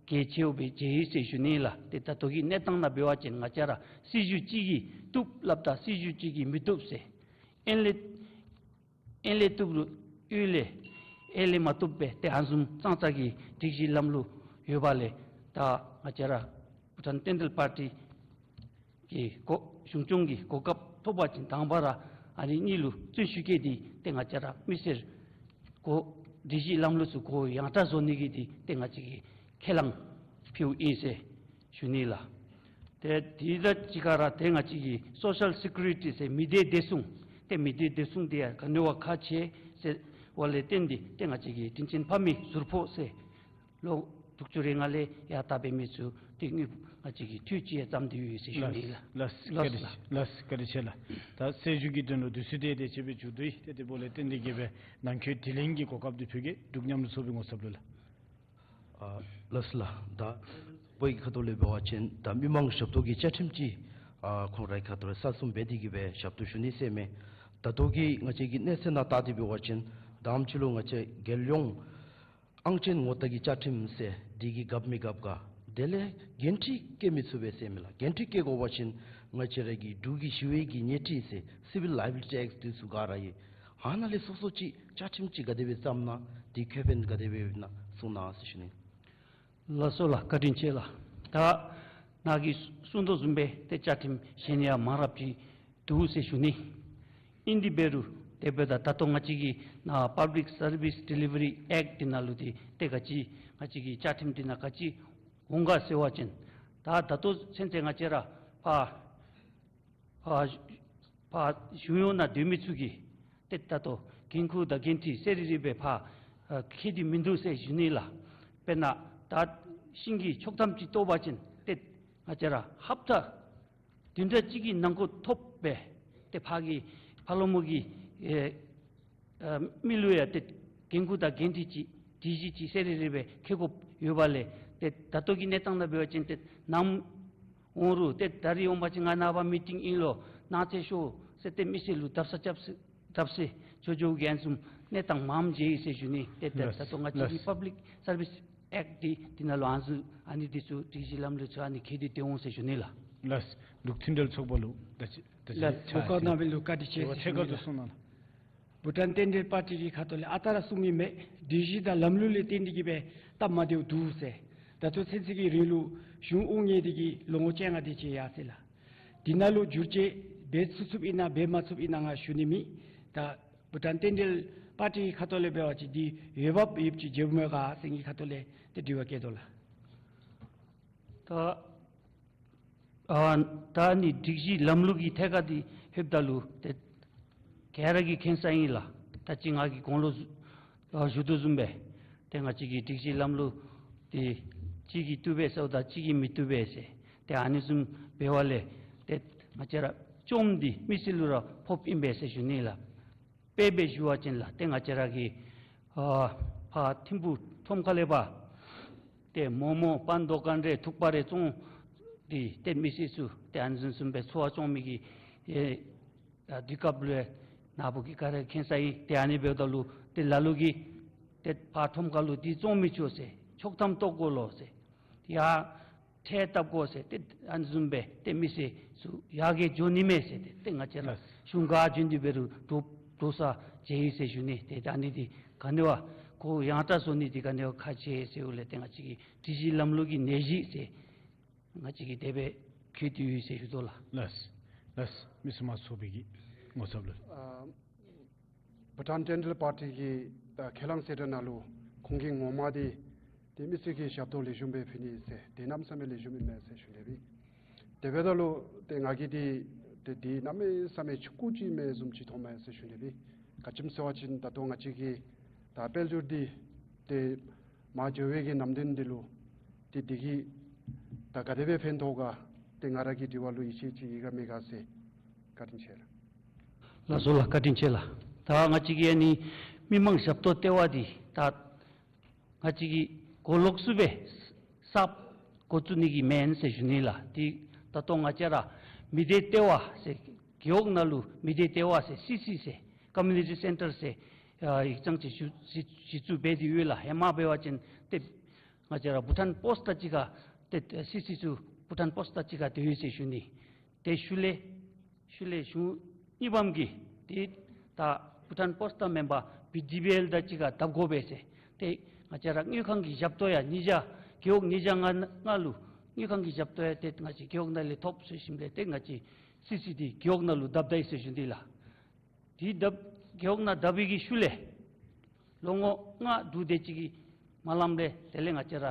གལ་ཆེཝ་སྦེ་མཇལ་ཡི་ཟེར་ཞུ་ནི་ལགས། ཏེ་ད་ལྟོ་གི་གནས་སྟངས་ནང་འབད་བ་ཅིན་ང་བཅས་ར་སྲིད་བྱུས་གཅིག་གིས་བཏུབ་སླབ་ད་སྲིད་བྱུས་གཅིག་གིས་མི་བཏུབ་ཟེར། ཨིན་ལས་ ཨིན་ལས་བཏུབ་རུང་ཡོད་ལས་ཨེ་ལས་མ་བཏུབ་པས། ཏེ་ཨ་ནི་བཟུམ་ཙང་ཙང་གི་སྒྲིག་གཞི་ལམ་ལུགས་ཡོད་པ་ལས་ད་ང་བཅས་ར་བྷུ་ཊཱན་བསྟན་འཛིན་པར་ཊི་གི་གོ་གཞུང་སྐྱོང་གི་གོ་སྐབས་ཐོབ་པ་ཅིན་དང་པ་ར་ཨ་ནི་གཉིས་ལུ་བརྩོན་ཤུགས་བསྐྱེད་དེ་ཏེ་ང་བཅས་ར་མི་སེར་གོ་སྒྲིག་གཞི་ལམ་ལུགས་ཚུ་གོ་ཡང་དྲག་བཟོ་ནི་གི་དེ་ཏེ་ང་བཅས་ཀྱིས་ཁས་བླངས་ཕུལཝ་ཨིན་ཟེར་ཞུ་ནི་ལགས། ཏེ་དེ་དང་གཅིག་ཁར་ཏེ་ང་བཅས་ཀྱི་སོ་ཤལ་སི་ཀུ་རི་ཊི་ཟེར་མི་སྡེ་བདེ་སྲུང་ཏེ་མི་སྡེ་བདེ་སྲུང་དེ་ཡང་ག་ནི་བ་ཁག་ཆེ་ཟེར་བ་ལས་བརྟེན་ཏེ་ཏེ་ང་བཅས་ཀྱི་དྲིན་ཅན་ཕ་མའི་ཟུར་ཕོག་ཟེར་ལོ་དྲུག་ཅུ་རེ་ལྔ་ལས་ཡར་ད་འབད་མི་ཚུ་ཏེ་དངུལ་ང་བཅས་ཀྱིས་འཐུས་ཅིག་ཡང་བརྩམས་ཏེ་ཡོད་ཟེར་ཞུ་ནི་ལགས། ལགས་ལགས་ལགས་ལགས། བཀའ་དྲིན་ཆེ་ལགས། ད་གསལ་ཞུ་གི་དོན་ལུ་དུས་ཚོད་དེ་དེ་ཅིག་སྦེ་མཇུག་བསྡུ་ཡི། ཏེ་དེ་འབདཝ་ལས་བརྟེན་ཏེ་གི་སྦེ་ནང་འཁོད་དྲི་ལན་གྱི་གོ་སྐབས་དེ་ཕུལ་གེ། འབྲུག་ཉམས་མྱོང་ཚོགས་པའི་ངོ་ཚབ་ལུ་ལགས། ཨ་ལགས་སོ་ལགས། ད་བོད་ཀྱི་ཁ་ཐུག་ལས་འབད་བ་ཅིན་ད་མི་མང་ཞབས་ཏོག་གི་བཅའ་ཁྲིམས་ཅིག་ཨ་ཁོང་རའི་ཁ་ཐུག་ལས་གསར་རྩོམ་འབད་དེ་གི་སྦེ་ཞབས་ཏོག་ཞུ་ནི་ཟེར་མས། ད་ལྟོ་གི་ང་བཅས་ཀྱི་གནས་ཚད་ནང་བལྟ་སྟེ་འབད་བ་ཅིན་དང་པ་ཅིག་ལུ་ང་བཅས་རྒྱལ་ཡོངས་ཨང་ཅན་ངོ་རྟགས་ཀྱི་བཅའ་ཁྲིམས་ཟེར་དེ་གིས་འགལ་མི་འགལ་ག། དེ་ལས་འགན་འཁྲི་བཀལ་མི་ཚུགས་པས་ཟེར་མས་ལགས། འགན་འཁྲི་བཀལ་དགོ་པ་ཅིན་ང་བཅས་ར་གི་འབྲུག་གི་ཞི་བའི་གི་ཉེས་ཁྲི་ཟེར་སི་བིལ་ལའི་བི་ལི་ཊི་ཨེཀཊ་དེ་ཚུ་ག་ར་ཡོད། ཨ་ནཱ་ལས་སོ་སོ་ཅིག་བཅའ་ཁྲིམས་ཅིག་ག་དེ་སྦེ་བརྩམས་ན་དེ་ཁེ་ཕན་ག་དེ་སྦེ་ཡོདཔ་ཨིན་ན་གསུང་གནང་ཟེར་ཞུ་ནི། ལགས་སོ་ལགས། བཀའ་དྲིན་ཆེ་ལགས། ད་ནཱ་གིས་གསུང་དོ་བཟུམ་སྦེ་ཏེ་བཅའ་ཁྲིམས་གཞན་ཡང་མང་རབས་ཅིག་འདུག་ཟེར་ཞུ་ནི། ཨིན་དེ་འབད་རུང་དེ་འབདཝ་ད་ད་ལྟོ་ང་བཅས་ཀྱི་ནཱ་པབ་ལིཀ་སར་བིསི་ཌི་ལི་བ་རི་ཨེཀཊ་དེ་ནང་ལུ་དེ་ཏེ་ག་ཅི་ང་བཅས་ཀྱི་བཅའ་ཁྲིམས་དེ་ནང་ག་ཅི་འོང་ག་ཟེར་བ་ཅིན་ད་ད་ལྟོ་ཚུན་ཚོད་ང་བཅས་ར་ཕར་ཕར་ཕར་གཞུང་གཡོག་ནང་སྡོད་མི་ཚུ་གིས་ཏེ་ད་ལྟོ་འགན་ཁུར་དང་འགན་འཁྲི་ཟེར་རི་རི་སྦེ་ཕར་ཨ་འཁྱེར་ཏེ་མིན་འདུག་ཟེར་ཞུ་ནི་ལགས། དཔེར་ན་ད་ཤིང་གི་ཆོག་ཐམ་ཅིག་བཏོག་པ་ཅིན་ཏེ་ང་བཅས་ར་ཧབ་ཏ་བདུན་ཕྲག་གཅིག་གི་ནང་འཁོད་ཐོབ་སྦེ་ཏེ་ཕར་གྱི་ཕར་ལོགས་མོ་གི་ཨེ་ཨ་མི་ལུ་ཡང་ཏེ་འགན་ཁུར་དང་འགན་འཁྲི་ཅིག་སྒྲིག་གཞི་ཅིག་ཟེར་རི་རི་སྦེ་འཁྱེར་དགོཔ་ཡོད་པ་ལས་ཏེ་ད་ལྟོ་གི་གནས་སྟངས་ནང་འབད་བ་ཅིན་ཏེ་ནམ་འོང་རུང་ཏེ་ད་རིས་འོང་པ་ཅིན་ང་ནངས་པ་མི་ཊིང་ཨིན་ལོ་གནངས་ཚེ་ཤོག་ཟེར་ཏེ་མི་སེར་ལུ་བརྡབ་གསིག་རྐྱབ་སྟེ་རྐྱབ་སྟེ་འགྱོ་འགྱོ་གི་ཨ་ནི་བཟུམ་གནས་སྟངས་མངམ་མཇལ་ཡི་ཟེར་ཞུ་ནི། ཏེ་ད་ལགས་ད་ལྟོ་ང་བཅས་ཀྱི་ལགས། པབ་ལིཀ་སར་བིསི་ཨེཀཊ་འདི་འདི་ནང་ལུ་ཨ་ནི་ཚུ་ཨ་ནི་འདི་ཚུ་སྒྲིག་གཞི་ལམ་ལུགས་ཚུ་ཨ་ནི་འཁྱེར་ཏེ་སྡོད་འོང་ཟེར་ཞུ་ནི་ལགས། ལགས། འབྲུག་མཐུན་འབྲེལ་ཚོགས་པ་ལུ་ད་ཅི་ད་ཅི་ལགས། ཆ་གོ་སྐབས་གནང་མི་ལུ་བཀའ་དྲིན་ཆེ་ཟེར་ཞུ་ནི་ལགས། ཆ་གོ་གསུང་གནང་ལགས། བྷུ་ཊཱན་བསྟན་འབྲེལ་པར་ཊི་གི་ཁ་ཐུག་ལས་ཨ་རྟག་ར་གསུང་མི་མེད། སྒྲིག་གཞི་དང་ལམ་ལུགས་ལས་བརྟེན་ཏེ་གི་སྦེ་སྟབས་མ་བདེཝ་འདུག་ཟེར། ད་ལྟོ་ཚུན་ཚོད་ཀྱི་རིང་ལུ་གཞུང་དབུ་བརྙེས་ཏེ་གི་ལོ་ངོ་བཅོ་ལྔ་དེ་ཅིག་ཡར་སོ་ཡི་ལགས། དེ་ནང་ལུ་བསྒྱུར་བཅོས་འབད་ཚུགས་ཚུགསཔ་ཨིན་ན་འབད་མ་ཚུགསཔ་ཨིན་ན་ང་ཞུ་ནི་མེད། ད་བྷུ་ཊཱན་བསྟན་འབྲེལ་པར་ཊི་གི་ཁ་ཐུག་ལས་འབད་བ་ཅིན་འདི་འོས་འབབ་ཡོདཔ་ཅིག་མཇལཝ་མས་ག་ཟེར་ངེའི་ཁ་ཐུག་ལས་ཏེ་དྲི་བ་བཀོད་དོ་ལགས། ད་ཨ་ད་ནི་སྒྲིག་གཞི་ལམ་ལུགས་ཀྱི་ཐད་ཁར་འདི་ལྷོདཔ་ད་ལུ་ཏེ་ག་ར་གིས་མཁྱེན་ས་ཨིན་ལགས། ད་ཅི་ང་གིས་གོང་ལུ་ཨ་ཞུ་དོ་བཟུམ་སྦེ་ཏེ་ང་བཅས་ཀྱི་སྒྲིག་གཞི་ལམ་ལུགས་འདི་གཅིག་གིས་བཏུབ་པས་ཟེརཝ་ད་གཅིག་གིས་མི་བཏུབ་པས་ཟེར། ཏེ་ཨ་ནི་བཟུམ་འབད་བ་ལས་ཏེ་ང་བཅས་ར་བཅོམ་འདི་མི་སེར་ལུ་ར་ཕོགཔ་ཨིན་པས་ཟེར་ཞུ་ནི་ལགས། དཔེ་སྦེ་ཞུ་བ་ཅིན་ལགས་ཏེ་ང་བཅས་ར་གི་ཨ་ཕར་ཐིམ་ཕུག་ཁྲོམ་ཁ་ལས་ཕར་ཏེ་མོག་མོག་པ་མདོ་ཀན་རེ་ཐུག་པ་རེ་བཙོང་སྟེ་ཏེ་མི་སེར་ཚུ་ཏེ་ཨ་ནི་བཟུམ་བཟུམ་སྦེ་འཚོ་བ་སྐྱོང་མི་གི་ཨེ་ཨ་དུས་སྐབས་ལུ་ནཱ་བུ་གིས་ག་ར་མཁྱེན་ས་ཨིན། ཏེ་ཨ་ནི་འབདཝ་ད་ལུ་ཏེ་ལ་ལུ་གིས་ཏེ་ཕར་ཁྲོམ་ཁ་ལུ་འདི་བཙོང་མི་ཆོག་ཟེར་ཆོག་ཐམ་བཏོག་དགོ་ལོ་ཟེར་ཡ་ཁྲལ་བཏབ་དགོ་ཟེར་ཏེ་ཨ་ནི་བཟུམ་སྦེ་ཏེ་མི་སེར་ཚུ་ཡར་རྒྱས་འགྱོ་ནི་མས་ཟེར་ཏེ་ཏེ་ང་བཅས་ར་ལགས། གཞུང་ག་བྱོན་ཏེ་འབད་རུང་འདྲོག་འདྲོག་ས་མཇལ་ཡི་ཟེར་ཞུ་ནི། ཏེ་ད་ནི་འདི་ག་ནི་བ་ཁོ་ཡང་དྲག་བཟོ་ནི་འདི་ག་ནི་བ་ཁག་ཆེ་ཟེརཝ་ལས་ཏེ་ང་བཅས་ཀྱི་སྒྲིག་གཞི་ལམ་ལུགས་ཀྱི་ནད་གཞི་ཟེར་ང་བཅས་ཀྱིས་དེ་སྦེ་འཁྱེར་ཏེ་ཡོད་ཟེར་ཞུ་དོ་ལགས། ལགས། ལགས། མི་སེར་དམངས་ཚོགས་པའི་གི་ངོ་ཚབ་ལུ། ཨ་བྷུ་ཊཱན་བསྟན་འབྲེལ་པར་ཊི་གི་ད་ཁས་བླངས་གསལ་བསྒྲགས་ནང་ལུ་ཁོང་གིས་ངོ་མ་འདི་ཏེ་མི་སེར་གྱི་ཞབས་ཏོག་ལེགས་ཤོམ་སྦེ་ཕུལ་ནི་ཟེར་ཏེ་གནམ་མེད་ས་མེད་ལེགས་ཤོམ་ཨིན་མས་ཟེར་ཞུ་ནི་སྦེ། དེ་འབདཝ་ད་ལུ་ཏེ་ང་གིས་འདི་ཏེ་འདི་གནམ་མེད་ས་མེད་ཆུང་ཀུ་ཅིག་མས་བཟུམ་ཅིག་མཐོངམ་མས་ཟེར་ཞུ་ནི་སྦེ། ག་ཅི་སྨོ་ཟེར་བ་ཅིན་ད་ལྟོ་ང་བཅས་ཀྱི་ད་དཔལ་འབྱོར་འདི་ཏེ་མར་འགྱོ་བའི་གི་ནམ་དུས་འདི་ལུ་ཏེ་འདི་གིས་ད་ག་དེ་སྦེ་ཕན་ཐོགས་ག་ཏེ་ང་ར་གི་དྲི་བ་ལུ་ཡིད་ཆེས་ཅིག་ཡོད་ག་མེད་ག་ཟེར། བཀའ་དྲིན་ཆེ་ལགས། ལགས་སོ་ལགས། བཀའ་དྲིན་ཆེ་ལགས། ད་ང་བཅས་ཀྱི་ཨ་ནི་མི་མང་ཞབས་ཏོག་ལྟེ་བ་འདི་ད་ང་བཅས་ཀྱིས་གོ་ལོག་སུ་སྦེ་གསརཔ་འགོ་བཙུགས་ནི་གི་མེན་ཟེར་ཞུ་ནི་ལགས། ཏེ་ད་ལྟོ་ང་བཅས་ར་མི་སྡེ་ལྟེ་བ་ཟེར་རྒེད་འོག་ནང་ལུ་མི་སྡེ་ལྟེ་བ་ཟེར་སི་སི་ཟེར་ཀོ་མིའུ་ནི་ཊི་སེན་ཊར་ཟེར་ཨ་ཡིག་ཚང་ཅིག་གཞི་གཞི་བཙུགས་འབད་དེ་ཡོད་ལགས། ཧེ་མ་འབད་བ་ཅིན་ཏེ་ང་བཅས་ར་བྷུ་ཊཱན་པོསཊ་དང་གཅིག་ཁར་ཏེ་སི་སི་ཚུ་བྷུ་ཊཱན་པོསཊ་དང་གཅིག་ཁར་སྡོད་ཡོད་ཟེར་ཞུ་ནི། ཏེ་ཤུལ་ལས་ཤུལ་ལས་གཞུང་གཉིས་པམ་གིས་ཏེ་ད་ བྷུ་ཊཱན་པོསཊ་དང་མེན་པར་བི་ཌི་བི་ཨེལ་དང་གཅིག་ཁར་བསྡབ་དགོ་པས་ཟེར། ཏེ་ང་བཅས་ར་དངུལ་ཁང་གི་ཞབས་ཏོག་ཡང་ཉིས་བརྒྱ་རྒེད་འོག་ཉིས་བརྒྱ་ལྔ་ལྔ་ལུ་དངུལ་ཁང་གི་ཞབས་ཏོག་ཡང་ཏེ་ང་བཅས་རྒེད་འོག་ནང་ལས་ཐོབ་ཟེར་ཞིནམ་ལས་ཏེ་ང་བཅས་སི་སི་འདི་རྒེད་འོག་ནང་ལུ་བསྡབ་ད་ཡི་ཟེར་ཞུ་ནི་ལགས། དེ་བསྡབ་རྒེད་འོག་ནང་བསྡབ་པའི་གི་ཤུལ་ལས་ལོ་ངོ་ལྔ་དྲུག་དེ་ཅིག་གི་མ་ལངམ་ལས་དེ་ལས་ང་བཅས་ར་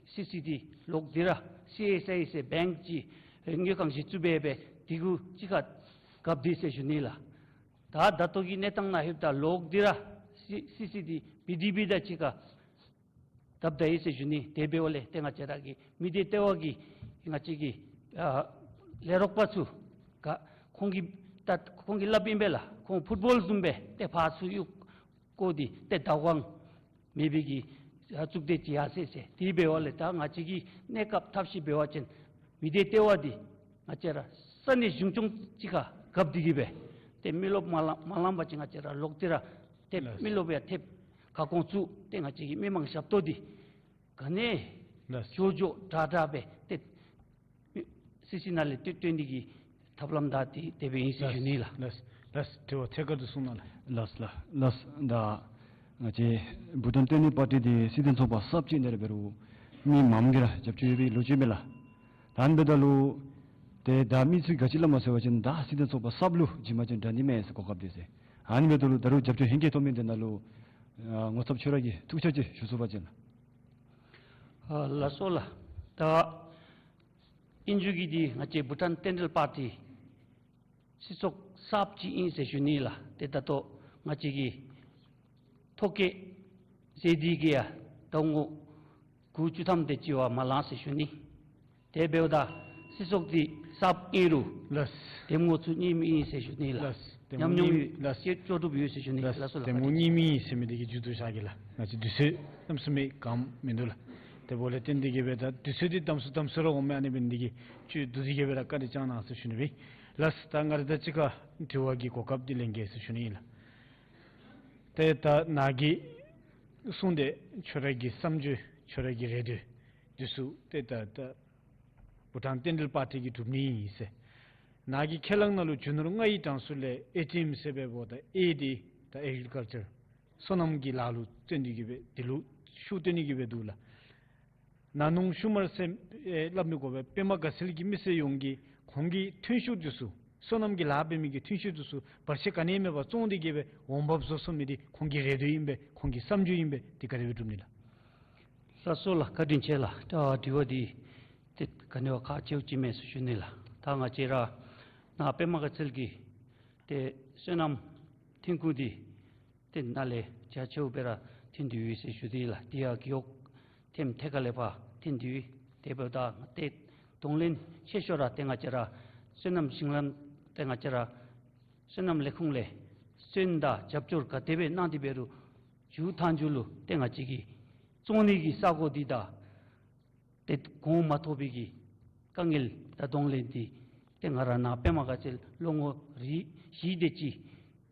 སི་སི་འདི་ལོག་སྟེ་ར་སི་ཨེསི་ཨའི་ཟེར་བེངཀ་ཅིག་དངུལ་ཁང་ཅིག་བཙུགས་སྦེ་སྦེ་དེ་གུ་གཅིག་ཁར་བཀབ་སྟེ་ཟེར་ཞུ་ནི་ལགས། ད་ད་ལྟོ་གི་གནས་སྟངས་ནང་ལྷོདཔ་ད་ལོག་སྟེ་ར་སི་སི་སི་འདི་བི་ཌི་བི་དང་གཅིག་ཁར་བསྡབ་ད་ཡི་ཟེར་ཞུ་ནི། དེ་འབདཝ་ལས་ཏེ་ང་བཅས་ར་གི་མི་སྡེ་ལྟེ་བ་གི་ང་བཅས་ཀྱི་ཨ་ལས་རོགས་པ་ཚུ་ག་ཁོང་གིས་ད་ཁོང་གིས་སླབ་ཨིན་པས་ལགས། ཁོང་ཕུཊ་བཱོལ་བཟུམ་སྦེ་ཏེ་ཕར་ཚུར་གཡུག་བཀོ་སྟེ་ཏེ་ཟླཝ་གང་མེད་པའི་གི་ཨ་གཙུག་སྡེ་ཅིག་ཡར་སོ་ཡི་ཟེར། དེ་འབདཝ་ལས་ད་ང་བཅས་ཀྱི་གནས་སྐབས་ཐབས་ཤེས་འབད་བ་ཅིན་མི་སྡེ་ལྟེ་བ་འདི་ང་བཅས་ར་ས་གནས་གཞུང་སྐྱོང་གཅིག་ཁར་བཀབ་སྟེ་གི་སྦེ་ཏེ་མི་རློབས་མ་ལང་མ་ལང་པ་ཅིན་ང་བཅས་ར་ལོག་སྟེ་ར་ཏེ་ལགས། མི་རློབས་ཡང་ཐེབས་ཁ་སྐོང་བཙུགས་ཏེ་ང་བཅས་ཀྱི་མི་མང་ཞབས་ཏོག་འདི་ག་ནི་ལགས། མགྱོགས་མགྱོགས་དྲག་དྲག་སྦེ་ཏེ་སི་སི་ནང་ལས་སྟོན་སྟོན་ནི་གི་ཐབས་ལམ་དང་དེ་དེ་སྦེ་ཨིན་ཟེར་ཞུ་ནི་ལགས། ལགས་ལགས། དྲི་བ་ཐད་ཀར་དུ་གསུང་གནང་ལགས། ལགས་ལགས་ལགས། ད་ང་བཅས་བྷུ་ཊཱན་བསྟན་འཛིན་པར་ཊི་འདི་སྲིད་དོན་ཚོགས་པ་གསརཔ་ཅིག་ཨིན་ནི་ར་འབད་རུང་མི་མངམ་གིས་ར་རྒྱབ་སྐྱོར་ཡོད་པའི་ལོ་རྒྱུས་མས་ལགས། ད་ཨ་ནི་འབདཝ་ད་ལུ་ཏེ་ད་མི་ཚུ་ག་ཅི་སླབ་མས་ཟེར་བ་ཅིན་ད་སྲིད་དོན་ཚོགས་པ་གསརཔ་ལུ་བྱིན་པ་ཅིན་དྲག་ནི་མས་ཟེར་གོ་སྐབས་འདི་ཟེར། ཨ་ནི་འབདཝ་ད་ལུ་ད་རུང་རྒྱབ་སྐྱོར་ཧེང་སྐལ་ཐོབ་མི་འདི་ནང་ལུ་ཨ་ངོ་ཚབ་ཁྱོད་ར་གིས་ཐུགས་འཆར་ཅིག་ཞུ་ཚུགས་པ་ཅིན་ལགས། ཨ་ལགས་སོ་ལགས། ད་ཨིན་རྒྱུ་གི་འདི་ང་བཅས་བྷུ་ཊཱན་བསྟན་འགྲོའི་པར་ཊི་སྲིད་ཚོགས་གསརཔ་ཅིག་ཨིན་ཟེར་ཞུ་ནི་ལགས། ཏེ་ད་ལྟོ་ང་བཅས་ཀྱི་ཐོ་བཀོད་མཛད་དེ་གི་ཡང་ཟླཝ་ངོ་དགུ་བཅུ་ཐམ་དེ་ཅིག་བ་མ་ལང་ཟེར་ཞུ་ནི། དེ་འབདཝ་ད་སྲིད་ཚོགས་འདི་གསརཔ་ཨིན་རུང་ལགས། འདེམས་ངོ་ཚུ་རྙིངམ་ཨིན་ཟེར་ཞུ་ནི་ལགས། ལགས། འདེམས་ངོ་ཉམས་མྱོང་རྙིངམ་ལགས། ཡོད་ཅིག་ལྕོགས་གྲུབ་ཡོད་ཟེར་ཞུ་ནི། ལགས། ལགས་སོ་ལགས། འདེམས་ངོ་རྙིངམ་ཨིན་ཟེར་མི་འདི་གིས་མཇུག་བསྡུ་བཞག་གེ་ལགས། ང་བཅས་དུས་ཚོད་གནམ་མེད་ས་མེད་གནམ་མིན་འདུག་ལགས། དེ་འབདཝ་ལས་བརྟེན་ཏེ་གི་སྦེ་ད་དུས་ཚོད་འདི་དམ་སུ་དམ་སུ་ར་འོང་མས། ཨ་ནི་འབད་ནི་འདི་གིས་ཅིག་བསྡུ་སྟེ་གི་སྦེ་ར་བཀའ་དྲིན་བསྐྱང་གནང་ཟེར་ཞུ་ནི་སྦེ། ལགས། ད་ང་ར་དང་གཅིག་ཁར་དྲི་བ་གི་གོ་སྐབས་འདི་ལེན་གེ་ཟེར་ཞུ་ནི་ཨིན་ལགས། ཏེ་ད་ནཱ་གིས་གསུངས་ཏེ་ཁྱོད་ར་གི་བསམ་ཚུལ་ཁྱོད་ར་གི་རེ་འདོད་འདི་ཚུ་ཏེ་ད་ད་བྷུ་ཊཱན་བསྟན་འགྲོའི་པར་ཊི་གིས་སྒྲུབ་ནི་ཨིན་ཟེར། ནཱ་གི་ཁས་བླངས་ནང་ལུ་རྒྱུ་ནོར་ལྔ་ཡི་གྲངས་སུ་ལས་ཨེ་ཊི་ཨེམ་ཟེར་སྦེ་འབདཝ་ད་ཨེ་འདི་ད་ཨེག་རི་ཀལ་ཅར་སོ་ནམ་གྱི་ལཱ་ལུ་བརྩོན་ཏེ་གི་སྦེ་འདི་ལུ་ཤུགས་བཏོན་ནི་གི་སྦེ་འདུག་ལགས། ནཱ་ནོང་ཤུལ་མར་ཟེར་ཨེ་སླབ་མི་དགོ་པས། པདྨ་དགའ་ཚལ་གྱི་མི་སེར་ཡོངས་ཀྱིས་ཁོང་གི་ཐོན་ཤུགས་འདི་ཚུ་སོ་ནམ་གྱི་ལཱ་འབད་མི་གི་ཐོན་ཤུགས་འདི་ཚུ་བར་ཆད་ག་ནི་མེད་པར་བཙོང་སྟེ་གི་སྦེ་འོང་འབབ་བཟོ་ཚུགས་མི་འདི་ཁོང་གི་རེ་འདོད་ཨིན་པས། ཁོང་གི་བསམ་ཚུལ་ཨིན་པས། འདི་ག་དེ་སྦེ་སྒྲུབ་ནི་ལགས། ལགས་སོ་ལགས། བཀའ་དྲིན་ཆེ་ལགས། ད་དྲི་བ་འདི་ཏེ་ག་ནི་བ་ཁག་ཆེཝ་ཅིག་མས་ཟེར་ཞུ་ནི་ལགས། ད་ང་བཅས་ར་ནཱ་པདྨ་དགའ་ཚལ་གྱི་ཏེ་སོ་ནམ་ཐོན་ཁུངས་འདི་ཏེ་ནཱ་ལས་རྒྱ་ཆེཝ་སྦེ་ར་ཐོན་ཏེ་ཡོད་ཟེར་ཞུ་དེས་ལགས། དེ་ཡང་རྒེད་འོག་ཐེམ་ཐད་ཀར་ལས་ཕར་ཐོན་ཏེ་ཡོད། དེ་འབདཝ་ད་ཏེ་གདོང་ལེན་ཆེ་ཤོས་ར་ཏེ་ང་བཅས་ར་སོ་ནམ་ཞིང་ལམ་ཏེ་ང་བཅས་ར་སོ་ནམ་ལས་ཁུངས་ལས་སོན་དང་རྒྱབ་སྐྱོར་ག་དེ་སྦེ་གནང་སྟེ་འབད་རུང་མཇུག་མཐའ་མཇུག་ལུ་ཏེ་ང་བཅས་ཀྱི་བཙོང་ནི་གི་ས་གོ་འདི་དང་ཏེ་གོང་མ་ཐོབ་པའི་གི་དཀའ་ངལ་དང་གདོང་ལེན་འདི་ཏེ་ང་ར་ནཱ་པདྨ་དགའ་ཚལ་ལུ་ལོ་ངོ་རེ་བཞི་དེ་ཅིག་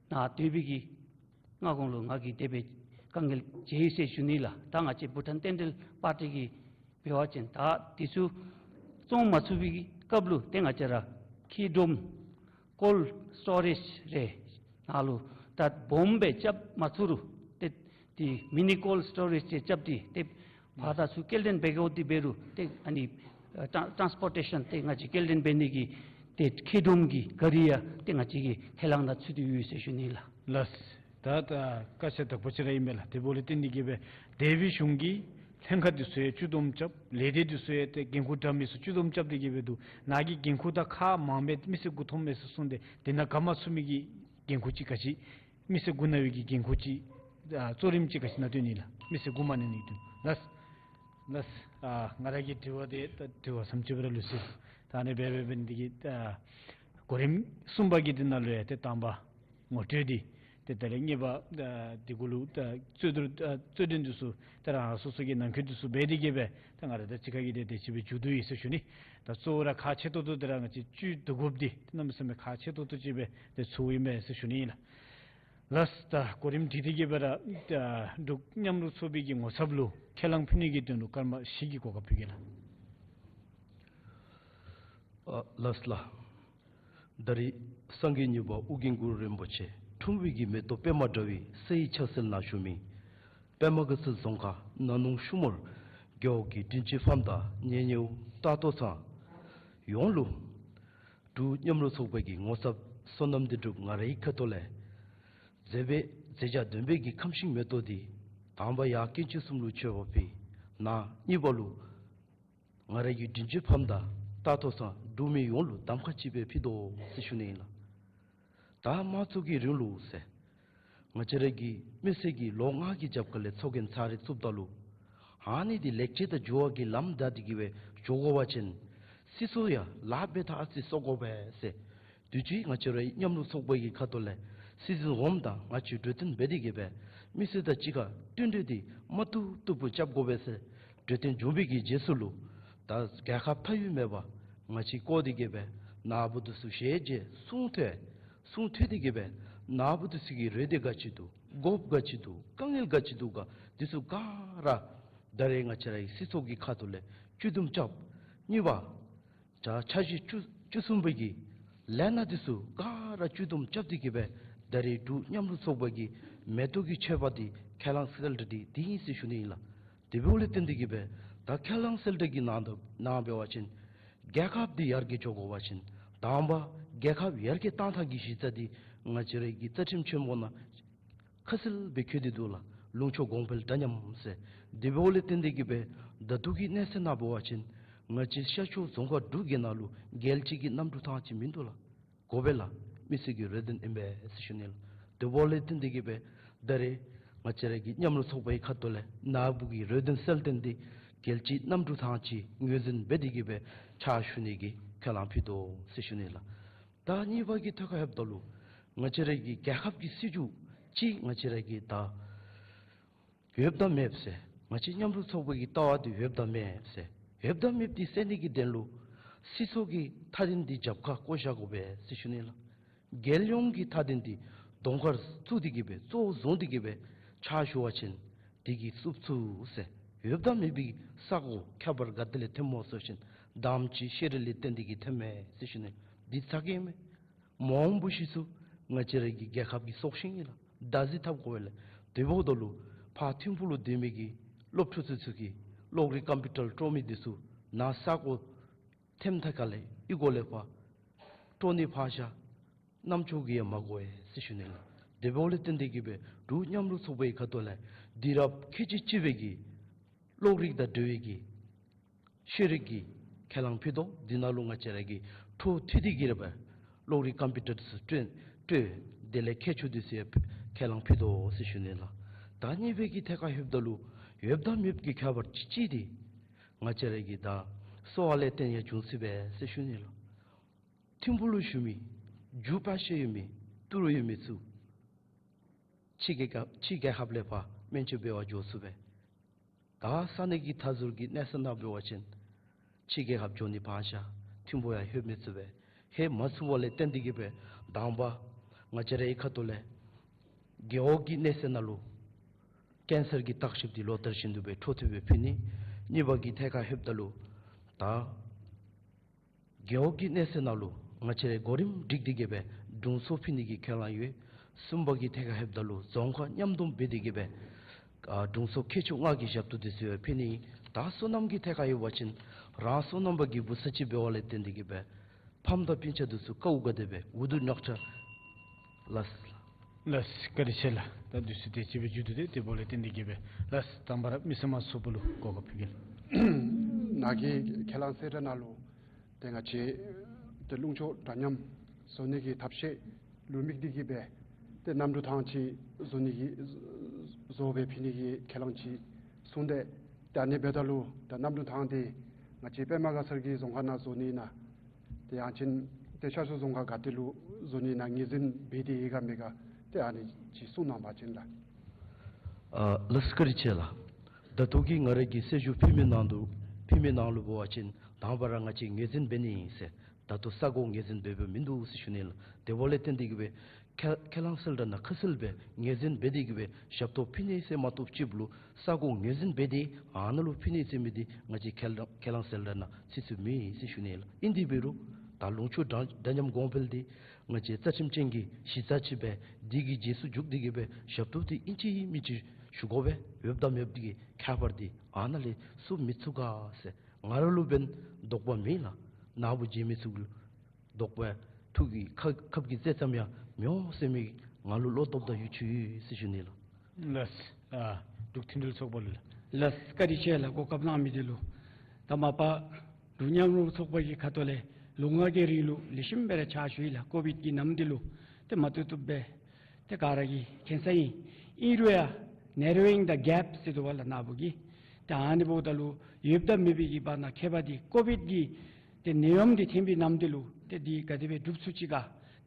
ནཱ་སྡོད་པའི་གི་སྔ་གོང་ལུ་ང་གིས་དེ་སྦེ་དཀའ་ངལ་འཇལ་ཡི་ཟེར་ཞུ་ནི་ལགས། ད་ང་བཅས་བྷུ་ཊཱན་བསྟན་འགྲོའི་པར་ཊི་གིས་འབད་བ་ཅིན་ད་འདི་ཚུ་བཙོང་མ་ཚུགས་པའི་གི་སྐབས་ལུ་ཏེ་ང་བཅས་ར་ཁྱི་ལྡོམ་ཀོལཌ་སི་ཊོ་རེཇ་རེ་ནང་ལུ་ད་སྦོམ་སྦེ་རྐྱབ་མ་ཚུགས་རུང་ཏེ་འདི་མི་ནི་ཀོལཌ་སི་ཊོ་རེཇ་ཅིག་རྐྱབ་སྟེ་ཏེ་ཕར་དང་ཚུར་སྐྱེལ་འདྲེན་འབད་དགོ་དེ་འབད་རུང་ཏེ་ཨ་ནི་ཨ་ཊཱན་ཊཱན་སི་པོར་ཊེ་ཤཱན་ཏེ་ང་བཅས་སྐྱེལ་འདྲེན་འབད་ནི་གི་ཏེ་ཁྱི་ལྡོམ་གྱི་ག་རི་ཡང་ཏེ་ང་བཅས་ཀྱི་ཁས་བླངས་ནང་ཚུད་དེ་ཡོད་ཟེར་ཞུ་ནི་ལགས། ལགས། ད་ད་བཀའ་ཆ་དག་པ་ཅིག་ར་ཨིན་མས་ལགས། དེ་འབདཝ་ལས་བརྟེན་ཏེ་གི་སྦེ་འདས་པའི་གཞུང་གི་ལྷན་ཁག་འདི་ཚུ་ཡང་སྤྱི་བསྡོམས་རྐྱབ། ལས་སྡེ་འདི་ཚུ་ཡང་ཏེ་འགན་ཁུར་དྲག་མི་ཚུ་སྤྱི་བསྡོམས་རྐྱབ་སྟེ་གི་སྦེ་འདུག། ནཱ་གི་འགན་ཁུར་དང་ཁག་མང་མི་མི་སེར་དགུ་ཐོབ་མས་ཟེར་གསུངས་ཏེ་དེ་ནང་འགབ་མ་ཚུགས་མི་གི་འགན་ཁུར་ཅིག་ག་ཅི་མི་སེར་དགུ་ནང་བའི་གི་འགན་ཁུར་ཅིག་ཨ་གཙོ་རིམ་ཅིག་ག་ཅི་ནང་སྟོན་ནི་ལགས། མི་སེར་དགུ་མ་ནང་ནི་འདུག། ལགས། ལགས། ཨ་ང་ར་གི་དྲི་བ་འདི་ད་དྲི་བ་ཙམ་ཅིག་སྦེ་ར་ལུས་སོ་ཡི། ད་ཨ་ནི་སྦེ་འབད་འབད་ནི་འདི་གིས་ཨ་གོ་རིམ་གསུམ་པ་གི་འདི་ནང་ལུ་ཡང་ཏེ་དང་པ་ངོ་སྤྲོད་འདི་ཏེ་དེ་ལས་གཉིས་པ་ཨ་འདི་གུ་ལུ་ད་རྩོད་བསྡུར་ཨ་རྩོད་འགྲན་འདི་ཚུ་ཏེ་རང་རང་སོ་སོ་གི་ནང་འཁོད་འདི་ཚུ་འབད་དེ་གི་སྦེ་ད་ང་ར་དང་གཅིག་ཁར་གྱི་དེ་དེ་ཅིག་སྦེ་མཇུག་བསྡུ་ཡི་ཟེར་ཞུ་ནི། ད་གཙོ་བོ་ར་ཁག་ཆེ་ཏོག་ཏོ་འདི་ར་ང་བཅས་བཅུད་བསྡུ་དགོཔ་འདི་ཏེ་གནམ་མེད་ས་མེད་ཁག་ཆེ་ཏོག་ཏོ་ཅིག་སྦེ་ཏེ་ཚོརཝ་ཨིན་མས་ཟེར་ཞུ་ནི་ཨིན་ལགས། ལགས། ད་གོ་རིམ་སྒྲིག་སྟེ་གི་སྦེ་ར་ཨ་འབྲུག་མཉམ་རུབ་ཚོགས་པའི་གི་ངོ་ཚབ་ལུ་ཁས་བླངས་ཕུལ་ནི་གི་དོན་ལུ་སྐར་མ་བཞི་གི་གོ་སྐབས་ཕུལ་གེ་ལགས། ཨ་ལགས་ལགས། ད་རིས་སངས་རྒྱས་གཉིས་པ་ཨོ་རྒྱན་གུ་རུ་རིན་པོ་ཆེ་ འཁྲུངས་པའི་གི་མེ་ཏོག་པདྨ་འདྲ་བའི་ས་ཡི་ཆགས་སྲེད་ནང་བཞུགས་མི་པདྨ་དགའ་ཚལ་རྫོང་ཁག་ན་ནུང་ཤུ་མོར་རྒེད་འོག་གི་དྲིན་ཅན་ཕམ་དང་གཉེན་ཉེཝ་ལྟ་རྟོག་ཚང་ཡོངས་ལུ་འབྲུག་མཉམ་རུབ་ཚོགས་པའི་གི་ངོ་ཚབ་བསོད་ནམས་བདེ་གྲུབ་ང་རའི་ཁ་ཐུག་ལས་མཛེས་པའི་མཛེས་ཆ་ལྡན་པའི་གི་ཁམས་ཤིང་མེ་ཏོག་འདི་དང་པ་ཡར་སྐྱེ་མཆེད་གསུམ་ལུ་མཆོད་པ་ཕུལ། ནང་གཉིས་པ་ལུ་ང་རའི་གི་དྲིན་ཅན་ཕམ་དང་ལྟ་རྟོག་ཚང་འབྲུག་མི་ཡོངས་ལུ་གདམ་ཁ་ཅིག་སྦེ་ཕུལ་དོ་ཟེར་ཞུ་ནི་ཨིན་ལགས། ད་མ་ཚུགས་ཀྱི་རིང་ལུ་ཟེར། ང་བཅས་རའི་གི་མི་སེར་གྱིས་ལོ་ལྔ་གི་རྒྱབ་ཁ་ལས་ཚོགས་རྒྱན་ཚར་རེ་བཙུགསཔ་ད་ལུ་ཨ་ནི་འདི་ལེགས་བཅོས་དང་འགྱུར་བ་གི་ལམ་བདའ་སྟེ་གི་སྦེ་འགྱོ་དགོ་པ་ཅིན་སྲིད་ཚོགས་ཡང་ལཱ་འབད་ཐངས་ཨ་ཙི་སོར་དགོ་པས་ཟེར། དུས་ཅི་ང་བཅས་རའི་མཉམ་རུབ་ཚོགས་པའི་གི་ཁ་ཐུག་ལས་སྲིད་འཛིན་འོགམ་དང་ང་བཅས་གྲོས་བསྟུན་འབད་དེ་གི་སྦེ་མི་སེར་དང་གཅིག་ཁར་བསྟུན་གྲོས་འདི་མ་བཏུབ་བཏུབ་སྦེ་རྐྱབ་དགོ་པས་ཟེར་གྲོས་བསྟུན་བྱུང་བའི་གི་རྗེས་སུ་ལུ་ད་རྒྱལ་ཁབ་མཐའ་དབུས་མེད་པར་ང་བཅས་བསྐོར་ཏེ་གི་སྦེ་ནཱ་བུ་འདི་ཚུ་ཞལ་མཇལ་གསུང་ཐོས་གསུང་ཐོས་ཏེ་གི་སྦེ་ནཱ་བུ་འདི་ཚུ་གི་རེ་འདོད་ག་ཅི་འདུག། དགོཔ་ག་ཅི་འདུག། དཀའ་ངལ་ག་ཅི་འདུག་ག། འདི་ཚུ་ག་ར་ད་རེས་ང་བཅས་རའི་སྲིད་ཚོགས་ཀྱི་ཁ་ཐུག་ལས་བཅའ་སྡོམ་རྐྱབ། གཉིས་པ་ད་འཆར་གཞི་བཅུ་བཅུ་གསུམ་པའི་གི་ལས་སྣ་འདི་ཚུ་ག་ར་བཅའ་སྡོམ་རྐྱབ་སྟེ་གི་སྦེ་ད་རེས་འབྲུག་མཉམ་རུབ་ཚོགས་པ་གི་མེ་ཏོག་གི་མཆོད་པ་འདི་ཁས་བླངས་གསལ་བསྒྲགས་འདི་འདི་ཨིན་ཟེར་ཞུ་ནི་ཨིན་ལགས། དེ་འབདཝ་ལས་བརྟེན་ཏེ་གི་སྦེ་ད་ཁས་བླངས་གསལ་བསྒྲགས་ཀྱི་ནང་དུ་ནང་འབད་བ་ཅིན་རྒྱལ་ཁབ་འདི་ཡར་རྒྱས་འགྱོ་དགོ་པ་ཅིན་དང་པ་རྒྱལ་ཁབ་ཡར་རྒྱས་བཏང་ཐངས་ཀྱི་གཞི་རྩ་འདི་ང་བཅས་རའི་གི་རྩ་ཁྲིམས་ཆེན་མོ་ནང་ཁ་གསལ་སྦེ་འཁོད་དེ་འདུག་ལགས། ལུང་ཕྱོགས་གོང་འཕེལ་འདྲ་མཉམ་ཟེར། དེ་འབདཝ་ལས་བརྟེན་ཏེ་གི་སྦེ་ད་ལྟོ་གི་གནས་ཚད་ནང་འབད་བ་ཅིན་ང་བཅས་ཤར་ཕྱོགས་རྫོང་ཁག་དྲུག་གི་ནང་ལུ་རྒྱལ་སྤྱི་གི་གནམ་གྲུ་ཐང་ཅིག་མིན་འདུག་ལགས། དགོ་པས་ལགས། མི་སེར་གྱི་རེ་འདུན་ཨིན་པས་ཟེར་ཞུ་ནི་ལགས། དེ་འབདཝ་ལས་བརྟེན་ཏེ་གི་སྦེ་ད་རེས་ང་བཅས་རའི་གི་མཉམ་རུབ་ཚོགས་པའི་ཁ་ཐུག་ལས་ནཱ་བུ་གི་རེ་འདུན་གསལ་བཏོན་འདི་རྒྱལ་སྤྱི་གནམ་གྲུ་ཐང་ཅིག་ངོས་འཛིན་འབད་དེ་གི་སྦེ་ཕྱག་ཞུ་ནི་གི་ཁས་བླངས་ཕུལ་དོ་ཟེར་ཞུ་ནི་ལགས། ད་གཉིས་པ་གི་ཐད་ཁར་ལྷོདཔ་ད་ལུ་ང་བཅས་རའི་གི་རྒྱལ་ཁབ་ཀྱི་སྲིད་བྱུས་ཅིག་ང་བཅས་རའི་གི་ད་ཡོདཔ་དང་མེདཔ་ཟེར། ང་བཅས་མཉམ་རུབ་ཚོགས་པའི་གི་ལྟ་བ་འདི་ཡོདཔ་དང་མེདཔ་ཟེར། ཡོདཔ་དང་མེདཔ་འདི་སེལ་ནི་གི་དོན་ལུ་སྲིད་ཚོགས་ཀྱི་མཐའ་དོན་འདི་རྒྱབ་ཁར་བཀོ་བཞག་དགོ་པས་ཟེར་ཞུ་ནི་ལགས། རྒྱལ་ཡོངས་ཀྱི་མཐའ་དོན་འདི་གདོང་ཁར་བཙུགས་ཏེ་གི་སྦེ་གཙོ་བོ་བཟུང་སྟེ་གི་སྦེ་ཕྱག་ཞུ་བ་ཅིན་དེ་གིས་བསུབ་ཚུགས་ཟེར། ཡོདཔ་དང་མེདཔ་གི་ས་གོ་ཁྱད་པར་ག་ཏེ་ལས་ཐོནམ་སྨོ་ཟེར་བ་ཅིན་དམ་ཅིག་ཤེས་རིག་ལས་བརྟེན་ཏེ་གི་ཐོནམ་མས་ཟེར་ཞུ་ནི། འདི་ཚ་གྱང་མས། མ་འོངས་པ་ཤུལ་ཚུ་ང་བཅས་རའི་གི་རྒྱལ་ཁབ་ཀྱི་སྲོག་ཤིང་ཨིན་ལགས། བདག་འཛིན་འཐབ་དགོ་པས་ལགས། དེ་འབདཝ་ད་ལུ་ཕར་ཐིམ་ཕུག་ལུ་སྡོད་མི་གི་སློབ་ཕྲུག་ཚུ་ཚུ་གིས་གློག་རིག་ཀམ་པིའུ་ཊར་དཀྲོག་མི་འདི་ཚུ་ནཱ་ས་གོ་ཐོནམ་ཐད་ཁར་ལས་ཨི་གོ་ལས་ཕར་དཀྲོག་ནི་ཕར་བཞག། རྣམ་ཅོ་གིས་ཡང་མ་གོ་བས་ཟེར་ཞུ་ནི་ལགས། དེ་འབདཝ་ལས་བརྟེན་ཏེ་གི་སྦེ་འབྲུག་མཉམ་རུབ་ཚོགས་པའི་ཁ་ཐུག་ལས་དུས་རབས་ཁལ་གཅིག་གཅིག་པའི་གི་གློག་རིག་དང་འབྲེལ་བའི་གི་ཤེས་རིག་གི་ཁས་བླངས་ཕུལ་དོ། འདི་ནང་ལུ་ང་བཅས་ར་གིས་འཕྲོ་མཐུད་དེ་གི་ར་སྦེ་གློག་རིག་ཀམ་པིའུ་ཊར་ཚུ་སྤྲོད་སྤྲོད། དེ་ལས་ཁྱད་ཆོས་འདི་ཚུ་ཡང་ཁས་བླངས་ཕུལ་དོ་ཟེར་ཞུ་ནི་ལགས། ད་གཉིས་པའི་གི་ཐད་ཁར་ལྷོདཔ་ད་ལུ་ཡོདཔ་དང་མེདཔ་གི་ཁྱད་པར་ཅིག་ཅིག་འདི་ང་བཅས་ར་གི་ད་གསོ་བ་ལས་བརྟེན་ཡང་འབྱུང་སྲིད་པས་ཟེར་ཞུ་ནི་ལགས། ཐིམ་ཕུག་ལུ་བཞུགས་མི་རྒྱུ་པ་ཤེས་ཡོད་མི་ཏི་རུ་ཡོད་མི་ཚུ་ཕྱི་རྒྱལ་ཁབ་ཕྱི་རྒྱལ་ཁབ་ལས་ཕར་སྨན་བཅོས་འབད་བར་འགྱོ་ཚུགས་པས། ད་ས་གནས་ཀྱི་མཐའ་ཟུར་གྱི་གནས་ས་ནང་འབད་བ་ཅིན་ཕྱི་རྒྱལ་ཁབ་འགྱོ་ནི་ཕར་བཞག། ཐིམ་ཕུག་ཡང་ལྷོད་མི་ཚུགས་པས། ལྷོད་མ་ཚུགས་པ་ལས་བརྟེན་ཏེ་གི་སྦེ་དང་པ་ང་བཅས་རའི་ཁ་ཐུག་ལས་རྒེད་འོག་གི་གནས་ཚད་ནང་ལུ་ཀེན་སར་གྱི་བརྟག་ཞིབ་འདི་ལོ་ལྟར་བཞིན་དུ་སྦེ་འཕྲོ་མཐུད་སྦེ་ཕུལ་ནི། གཉིས་པ་གི་ཐད་ཁར་ལྷོདཔ་ད་ལུ་ད་རྒེད་འོག་གི་གནས་ཚད་ནང་ལུ་ང་བཅས་རའི་གོ་རིམ་སྒྲིག་སྟེ་གི་སྦེ་དྲུང་འཚོ་ཕུལ་ནི་གི་ཁས་བླངས་ཡོད། གསུམ་པ་གི་ཐད་ཁར་ལྷོདཔ་ད་ལུ་རྫོང་ཁག་མཉམ་སྡོམ་འབད་དེ་གི་སྦེ་ཨ་དྲུང་འཚོ་ཁྱད་ཆོས་ལྔ་གི་ཞབས་ཏོག་འདི་ཚུ་ཡང་ཕུལ་ནི། ད་སོ་ནམ་གྱི་ཐད་ཁར་ལྷོད་པ་ཅིན་རང་སོ་ནམ་པ་གི་བུ་ཚ་ཅིག་འབདཝ་ལས་བརྟེན་ཏེ་གི་སྦེ་ཕམ་དང་སྤུན་ཆ་འདི་ཚུ་དཀའཝ་ག་དེ་སྦེ་འུ་སྡུག་རྙོག་དྲགས། ལགས་སོ་ལགས། ལགས་སོ་བཀའ་དྲིན་ཆེ་ལགས། ད་དུས་ཚོད་དེ་ཅིག་སྦེ་མཇུག་བསྡུ་སྟེ་དེ་འབདཝ་ལས་བརྟེན་ཏེ་གི་སྦེ་ལགས་སོ་དང་པ་ར་མི་སེར་དམངས་ཚོགས་པ་ལུ་གོ་སྐབས་ཕུལ་གེ་ལགས། ནཱ་གི་ཁས་བླངས་གསལ་བསྒྲགས་ནང་ལུ་ཏེ་ང་བཅས་ཏེ་ལུང་ཕྱོགས་འདྲ་མཉམ་བཟོ་ནི་གི་ཐབས་ཤེས་ལུ་དམིགས་ཏེ་གི་སྦེ་ཏེ་གནམ་གྲུ་ཐང་ཅིག་བཟོ་ནི་གི་བཟོ་སྦེ་ཕུལ་ནི་གི་ཁས་བླངས་ཅིག་གསུངས་ཏེ། ཏེ་ཨ་ནི་འབདཝ་ད་ལུ་ད་གནམ་གྲུ་ཐང་འདི་ང་བཅས་པདྨ་དགའ་ཚལ་གྱི་རྫོང་ཁག་ནང་བཟོ་ནི་ཨིན་ན་ཏེ་ཡང་ཅིན་ཏེ་ཤར་ཕྱོགས་རྫོང་ཁག་ག་ཏེ་ལུ་བཟོ་ནི་ཨིན་ན་ངོས་འཛིན་འབད་དེ་ཡོད་ག་མེད་ག་ཏེ་ཨ་ནི་ཅིག་གསུང་གནང་བ་ཅིན་ལགས། ཨ་ལགས་སོ་བཀའ་དྲིན་ཆེ་ལགས། ད་ལྟོ་གི་ང་ར་གི་གསལ་ཞུ་ཕུལ་མི་ནང་དུ་ཕུལ་མི་ནང་ལུ་འབད་བ་ཅིན་དང་པ་ར་ང་བཅས་ངོས་འཛིན་འབད་ནི་ཟེར་ད་ལྟོ་ས་གོ་ངོས་འཛིན་འབད་འབདཝ་མིན་འདུག་ཟེར་ཞུ་ནི་ལགས། དེ་འབདཝ་ལས་བརྟེན་ཏེ་གི་སྦེ་ཁས་ཁས་བླངས་གསལ་བསྒྲགས་ནང་ཁ་གསལ་སྦེ་ངོས་འཛིན་འབད་དེ་གི་སྦེ་ཞབས་ཏོག་ཕུལ་ནི་ཟེར་མ་གཏོགས་ཅིག་ལུ་ས་གོ་ངོས་འཛིན་འབད་དེ་ཨ་ནཱ་ལུ་ཕུལ་ནི་ཟེར་མི་འདི་ང་བཅས་ཁས་བླངས་ཁས་བླངས་གསལ་བསྒྲགས་ནང་ཚུད་ཚུད་མེད་ཟེར་ཞུ་ནི་ལགས། ཨིན་དེ་འབད་རུང་ད་ལུང་ཕྱོགས་འདྲ་འདྲ་མཉམ་གོང་འཕེལ་འདི་ ང་བཅས་རྩ་ཁྲིམས་ཅན་གྱི་གཞི་རྩ་ཅིག་སྦེ་འདི་གི་རྗེས་སུ་འཇུག་སྟེ་གི་སྦེ་ཞབས་ཏོག་འདི་ཨིན་ཅི་མིན་ཅི་ཞུ་དགོ་པས། འོདཔ་ད་མེདཔ་འདི་གི་ཁྱད་པར་འདི་ཨ་ནཱ་ལས་བསུབ་མི་ཚུགས་ག་ཟེར་ང་ར་ལུ་འབདན་དོགས་པ་མེད་ལགས། ནཱ་བུ་མཇལ་མི་ཚུ་གི་དོགས་པ་ཐུགས་ཀྱི་ཁ་ཁབ་ཀྱི་རྩེ་ཙམ་ཡང་མི་འོང་ཟེར་མི་ང་ལུ་བློ་སྟོབས་དང་ཡིད་ཆེས་ཡོད་ཟེར་ཞུ་ནི་ལགས། ལགས། ཨ་འབྲུག་མཐུན་སྒྲིལ་ཚོགས་པ་ལུ་ལགས། ལགས། བཀའ་དྲིན་ཆེ་ལགས། གོ་སྐབས་གནང་མི་འདི་ལུ། ད་མ་པ་འབྲུག་མཉམ་རུབ་ཚོགས་པ་གི་ཁ་ཐུག་ལས་ལོ་ལྔ་གི་རིང་ལུ་ལེགས་ཤོམ་སྦེ་ར་ཕྱག་ཞུ་ཡི་ལགས། ཀོ་བིཌ་ཀྱི་ནམ་འདི་ལུ་ཏེ་མ་བཏུབ་བཏུབ་སྦེ་ཏེ་ག་ར་གིས་མཁྱེན་ས་ཨིན། ཨིན་རུང་ཡང་ནེ་རོ་ཡིང་ད་གེཔ་ཟེར་དོ་བ་ལགས་ནཱ་བུ་གིས། ཏེ་ཨ་ནི་འབདཝ་ད་ལུ་ཡོདཔ་ད་མེདཔ་གི་བར་ན་ཁྱད་པར་འདི་ཀོ་བིཌ་ཀྱི་ཏེ་ནད་ཡམས་འདི་ཐོན་པའི་ནམ་འདི་ལུ་ཏེ་འདི་ག་དེ་སྦེ་སྒྲུབ་ཚུགས་ཅི་ག།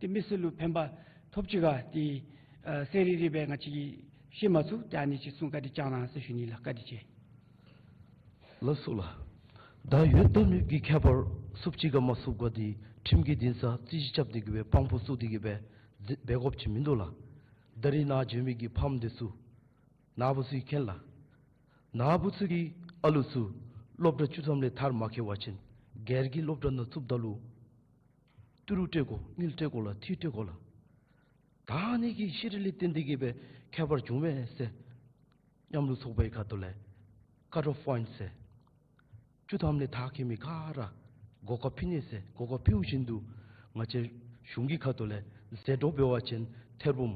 ཏེ་མི་སེར་ལུ་ཕན་པ་ཐོབ་ཅི་ག། ཏེ་ཨ་གསལ་རི་རི་སྦེ་ང་བཅས་ཀྱིས་ཤེས་མ་ཚུགས། ཏེ་ཨ་ནི་ཅིག་གསུང་བཀའ་དྲིན་བསྐྱང་གནང་ཟེར་ཞུ་ནི་ལགས། བཀའ་དྲིན་ཆེ། ལགས་སོ་ལགས། ད་ཡོདཔ་ད་མེདཔ་གི་ཁྱད་པར་བསུབ་ཅི་ག་མ་བསུབ་ག་འདི་ཁྲིམས་ཀྱི་འདུན་ས་རྩོད་གཞི་རྐྱབ་སྟེ་གི་སྦེ་དཔང་པོ་བཙུགས་ཏེ་གི་སྦེ་འབད་དགོཔ་ཅིག་མིན་འདུག་ལགས། ད་རིས་ནཱ་བྱོན་མི་གི་ཕམ་འདི་ཚུ་ནཱ་བུ་ཚུ་གིས་མཁྱེན་ལགས། ནཱ་བུ་ཚུ་གི་ཨ་ལུ་ཚུ་སློབ་གྲྭ་བཅུ་ཐམ་ལས་མཐར་མ་འཁྱོལ་བ་ཅིན་སྒེར་གྱི་སློབ་གྲྭ་ནང་བཙུགསཔ་ད་ལུ་ཏི་རུ་སྤྲོད་དགོ། དངུལ་སྤྲོད་དགོ་ལགས། འཐུས་སྤྲོད་དགོ་ལགས། ད་ཨ་ནི་གི་ཤེས་རིག་ལས་བརྟེན་ཏེ་གི་སྦེ་ཁྱད་པར་བྱུང་མས་ཟེར་མཉམ་རུབ་ཚོགས་པའི་ཁ་ཐུག་ལས་ཀཊ་ཨོཕ་པོའིནཊ་ཟེར་བཅུ་ཐམ་ལས་མཐར་འཁྱོལ་མི་ག་ར་གོ་སྐབས་ཕུལ་ནི་ཟེར་གོ་སྐབས་ཕུལཝ་བཞིན་དུ་ང་བཅས་གཞུང་གི་ཁ་ཐུག་ལས་ཟད་འགྲོ་འབད་བ་ཅིན་ཐེར་འབུམ་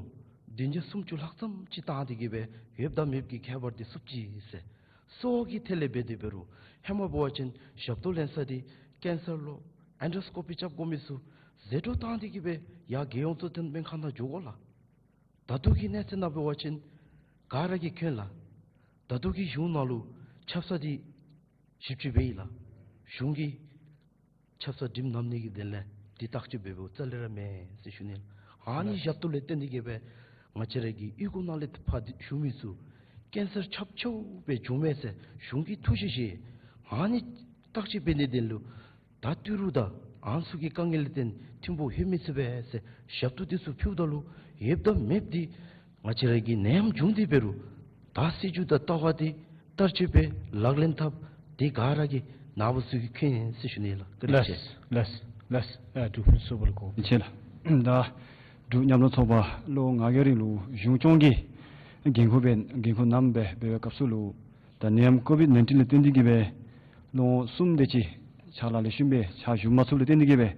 བདུན་བརྒྱ་སུམ་ཅུ་ལྷག་ཙམ་ཅིག་བཏང་སྟེ་གི་སྦེ་ཡོདཔ་ད་མེདཔ་གི་ཁྱད་པར་འདི་བསུབ་ཅི་ཟེར། གསོ་བ་གི་ཐད་ལས་འབད་དེ་འབད་རུང་ཧེ་མ་འབད་བ་ཅིན་ཞབས་ཏོག་ལེན་ས་འདི་ཀེན་སར་ལོ་ཨེན་ཌོ་སི་ཀོ་པི་རྐྱབ་དགོ་མི་ཚུ་ཟད་འགྲོ་བཏང་སྟེ་གི་སྦེ་ཡར་རྒྱལ་ཡོངས་གཙོ་བསྟེན་སྨན་ཁང་ནང་འགྱོ་དགོ་ལགས། ད་ལྟོ་གི་གནས་ཚད་ནང་འབད་བ་ཅིན་ག་ར་གིས་མཁྱེན་ལགས། ད་ལྟོ་གི་གཞུང་ནང་ལུ་ཆབ་གསང་འདི་ཞིབ་དཔྱད་འབད་ཡི་ལགས། གཞུང་གིས་ཆབ་གསང་སྒྲིང་ནམ་ནི་གི་དོན་ལས་འདི་བརྟག་དཔྱད་འབད་འབདཝ་རྩ་ལས་ར་མེད་ཟེར་ཞུ་ནི། ཨ་ནི་ཞབས་ཏོག་ལས་བརྟེན་ཏེ་གི་སྦེ་ང་བཅས་ར་གི་གཡུས་སྒོ་ནང་ལས་ཕར་འདི་བཞུགས་མི་ཚུ་ཀེན་སར་ཁྱབ་ཆེཝ་སྦེ་བྱུང་མས་ཟེར་གཞུང་གིས་ཐུགས་བཞེད་བཞེས། ཨ་ནི་བརྟག་དཔྱད་འབད་ནིའི་དོན་ལུ་ད་ཏི་རུ་དང་ཨ་ནི་ཚུ་གི་དཀའ་ངལ་ལས་བརྟེན་ཐིམ་ཕུག་ལྷོད་མི་ཚུགས་པས་ཟེར་ཞབས་ཏོག་འདི་ཚུ་ཕུལཝ་ད་ལུ་ཡོདཔ་ད་མེདཔ་འདི་ང་བཅས་ར་གི་ནད་ཡམས་བྱུང་སྟེ་འབད་རུང་ད་སྲིད་བྱུས་དང་ལྟ་བ་འདི་བསྟར་སྤྱོད་འབད་ལག་ལེན་འཐབ་འདི་ག་ར་གིས་ནཱ་བུ་ཚུ་གིས་མཁྱེན་ཟེར་ཞུ་ནི་ལགས། བཀའ་དྲིན་ཆེ། ལགས་ལགས་ལགས། ཨ་འབྲུག་ཕུན་སུམ་ཚོགས་པ་ལུ་གོ་ཆེ་ལགས། ད་འབྲུག་མཉམ་རུབ་ཚོགས་པ་ལོ་ལྔ་གི་རིང་ལུ་གཞུང་སྐྱོང་གི་འགན་ཁུར་འབད་འགན་ཁུར་བསྣམས་སྦེ་འབད་བའི་སྐབས་སུ་ལུ་ད་ནད་ཡམས་ཀོ་བིཌ་ནའིན་ཊིན་ལས་བརྟེན་ཏེ་གི་སྦེ་ལོ་གསུམ་དེ་ཅིག་ཕྱག་ལཱ་ལེགས་ཤོམ་སྦེ་ཕྱག་ཞུ་མ་ཚུགསཔ་ལས་བརྟེན་ཏེ་གི་སྦེ་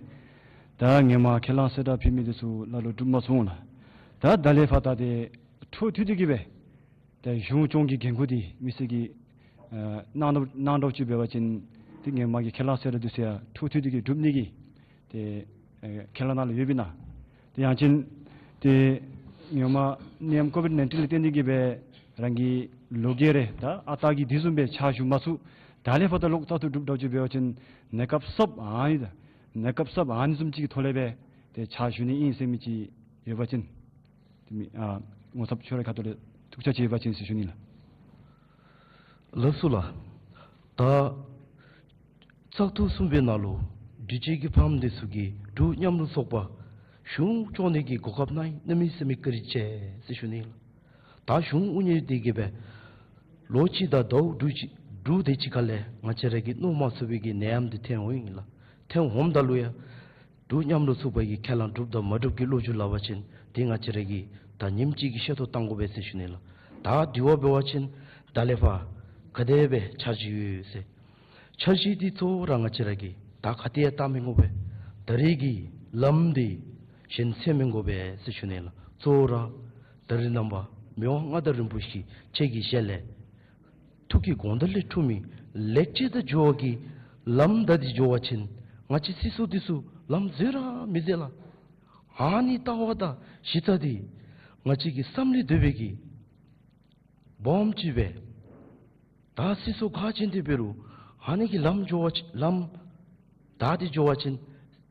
ད་ཧེ་མ་ཁས་བླངས་གསལ་བསྒྲགས་ཕུལ་མི་འདི་ཚུ་ལ་ལུ་འགྲུབ་མ་ཚུགས་འོང་ལགས། ད་ད་ལས་ཕར་ད་ཏེ་འཕྲོ་མཐུད་དེ་གི་སྦེ་ཏེ་གཞུང་སྐྱོང་གི་འགན་ཁུར་འདི་མི་སེར་གྱིས་ཨ་གནང་གནང་དོ་ཅིག་འབད་བ་ཅིན་ཏེ་ཧེ་མ་གི་ཁས་བླངས་གསལ་བསྒྲགས་འདི་ཚུ་ཡང་འཕྲོ་མཐུད་དེ་གི་སྒྲུབ་ནི་གི་ཏེ་ཨ་ཁས་བླངས་ནང་ལུ་ཡོདཔ་ཨིན་ན། ཏེ་ཡང་ཅིན་ཏེ་ཧེ་མ་ནད་ཡམས་ཀོ་བིཌ་ནའིན་ཊིན་ལས་བརྟེན་ཏེ་གི་སྦེ་རང་གི་ལོ་བརྒྱད་རེ་ད་ཨ་རྟག་གི་དེ་བཟུམ་སྦེ་ཕྱག་ཞུ་མ་ཚུགས། ད་ལས་ཕར་ད་ལོག་བཙག་འཐུ་གྲུབ་དོ་ཅིག་འབད་བ་ཅིན་གནས་སྐབས་གསརཔ་ཨ་ནི་ད་གནས་སྐབས་གསརཔ་ཨ་ནི་བཟུམ་ཅིག་གི་ཐོག་ལས་སྦེ་ཏེ་ཕྱག་ཞུ་ནི་ཨིན་ཟེར་མི་ཅིག་ཡོད་པ་ཅིན་ཏེ་མི་ཨ་ངོ་ཚབ་ཁྱོད་རའི་ཁ་ཐུག་ལས་ཐུགས་འཆར་ཅིག་ཡོད་པ་ཅིན་ཟེར་ཞུ་ནི་ལགས། ལགས་སོ་ལགས། ད་བཙག་འཐུ་གསུམ་པའི་ནང་ལུ་འདི་ཅིག་གི་ཕམ་འདི་ཚུ་གིས་འབྲུག་མཉམ་རུབ་ཚོགས་པ་གཞུང་སྐྱོང་ནི་གི་གོ་སྐབས་གནང་གནང་མི་ཟེར་མི་བཀའ་དྲིན་ཆེ་ཟེར་ཞུ་ནི་ལགས། ད་གཞུང་དབུ་བརྙེས་ཏེ་གི་སྦེ་ལོ་གཅིག་དང་ཟླཝ་དྲུག་ཅིག་དྲུག་དེ་ཅིག་ཁ་ལས་ང་བཅས་ར་གིས་མནོ་མ་ཚུགས་པའི་གི་ནད་ཡམས་འདི་ཐོན་འོང་ཡི་ལགས། ཐོན་འོངམ་ད་ལུ་ཡང་འབྲུག་མཉམ་རུབ་ཚོགས་པ་གི་ཁས་བླངས་གྲུབ་དང་མ་གྲུབ་ཀྱི་ལོ་རྒྱུས་སླབ་པ་ཅིན་ཏེ་ང་བཅས་ར་གིས་ད་ཉིནམ་གཅིག་གི་ཤེས་རྟོགས་བཏང་དགོ་པས་ཟེར་ཞུ་ནི་ལགས། ད་དེ་བ་འབད་བ་ཅིན་ད་ལས་ཕར་ག་དེ་སྦེ་འཆར་གཞི་ཡོད་ཟེར། འཆར་གཞི་འདི་གཙོ་བོ་ར་ང་བཅས་ར་གིས་ད་ག་ཏེ་ཡང་བལྟ་མི་དགོ་པས། ད་རེས་ཀྱི་ལམ་འདི་གཞན་འཚོལ་མི་དགོ་པས་ཟེར་ཞུ་ནི་ལགས། གཙོ་བོ་ར་ད་རེས་ནངས་པ་མི་དབང་མངའ་བདག་རིན་པོ་ཆེ་ཁྱེད་ཀྱི་ཞལ་ལས་ཐུགས་ཀྱི་དགོངས་དོན་ལས་འཁྲུངས་མི་ལེགས་བྱས་དང་འབྱོར་བ་གི་ལམ་བདའ་སྟེ་འགྱོ་བ་ཅིན་ང་བཅས་སྲིད་ཚོགས་འདི་ཚུ་ལམ་འཛོལ་ར་མི་འཛོལ་ལགས། ཨ་ནི་ལྟ་བ་དང་གཞི་རྩ་འདི་ང་བཅས་ཀྱི་བསམ་བློ་འདོད་པའི་གི་སྦོམ་ཅིག་སྦེ་ད་སྲིད་ཚོགས་ག་ཅི་འདི་འབད་རུང་ཨ་ནི་གི་ལམ་འགྱོ་བ་ཅིན་ལམ་བདའ་སྟེ་འགྱོ་བ་ཅིན་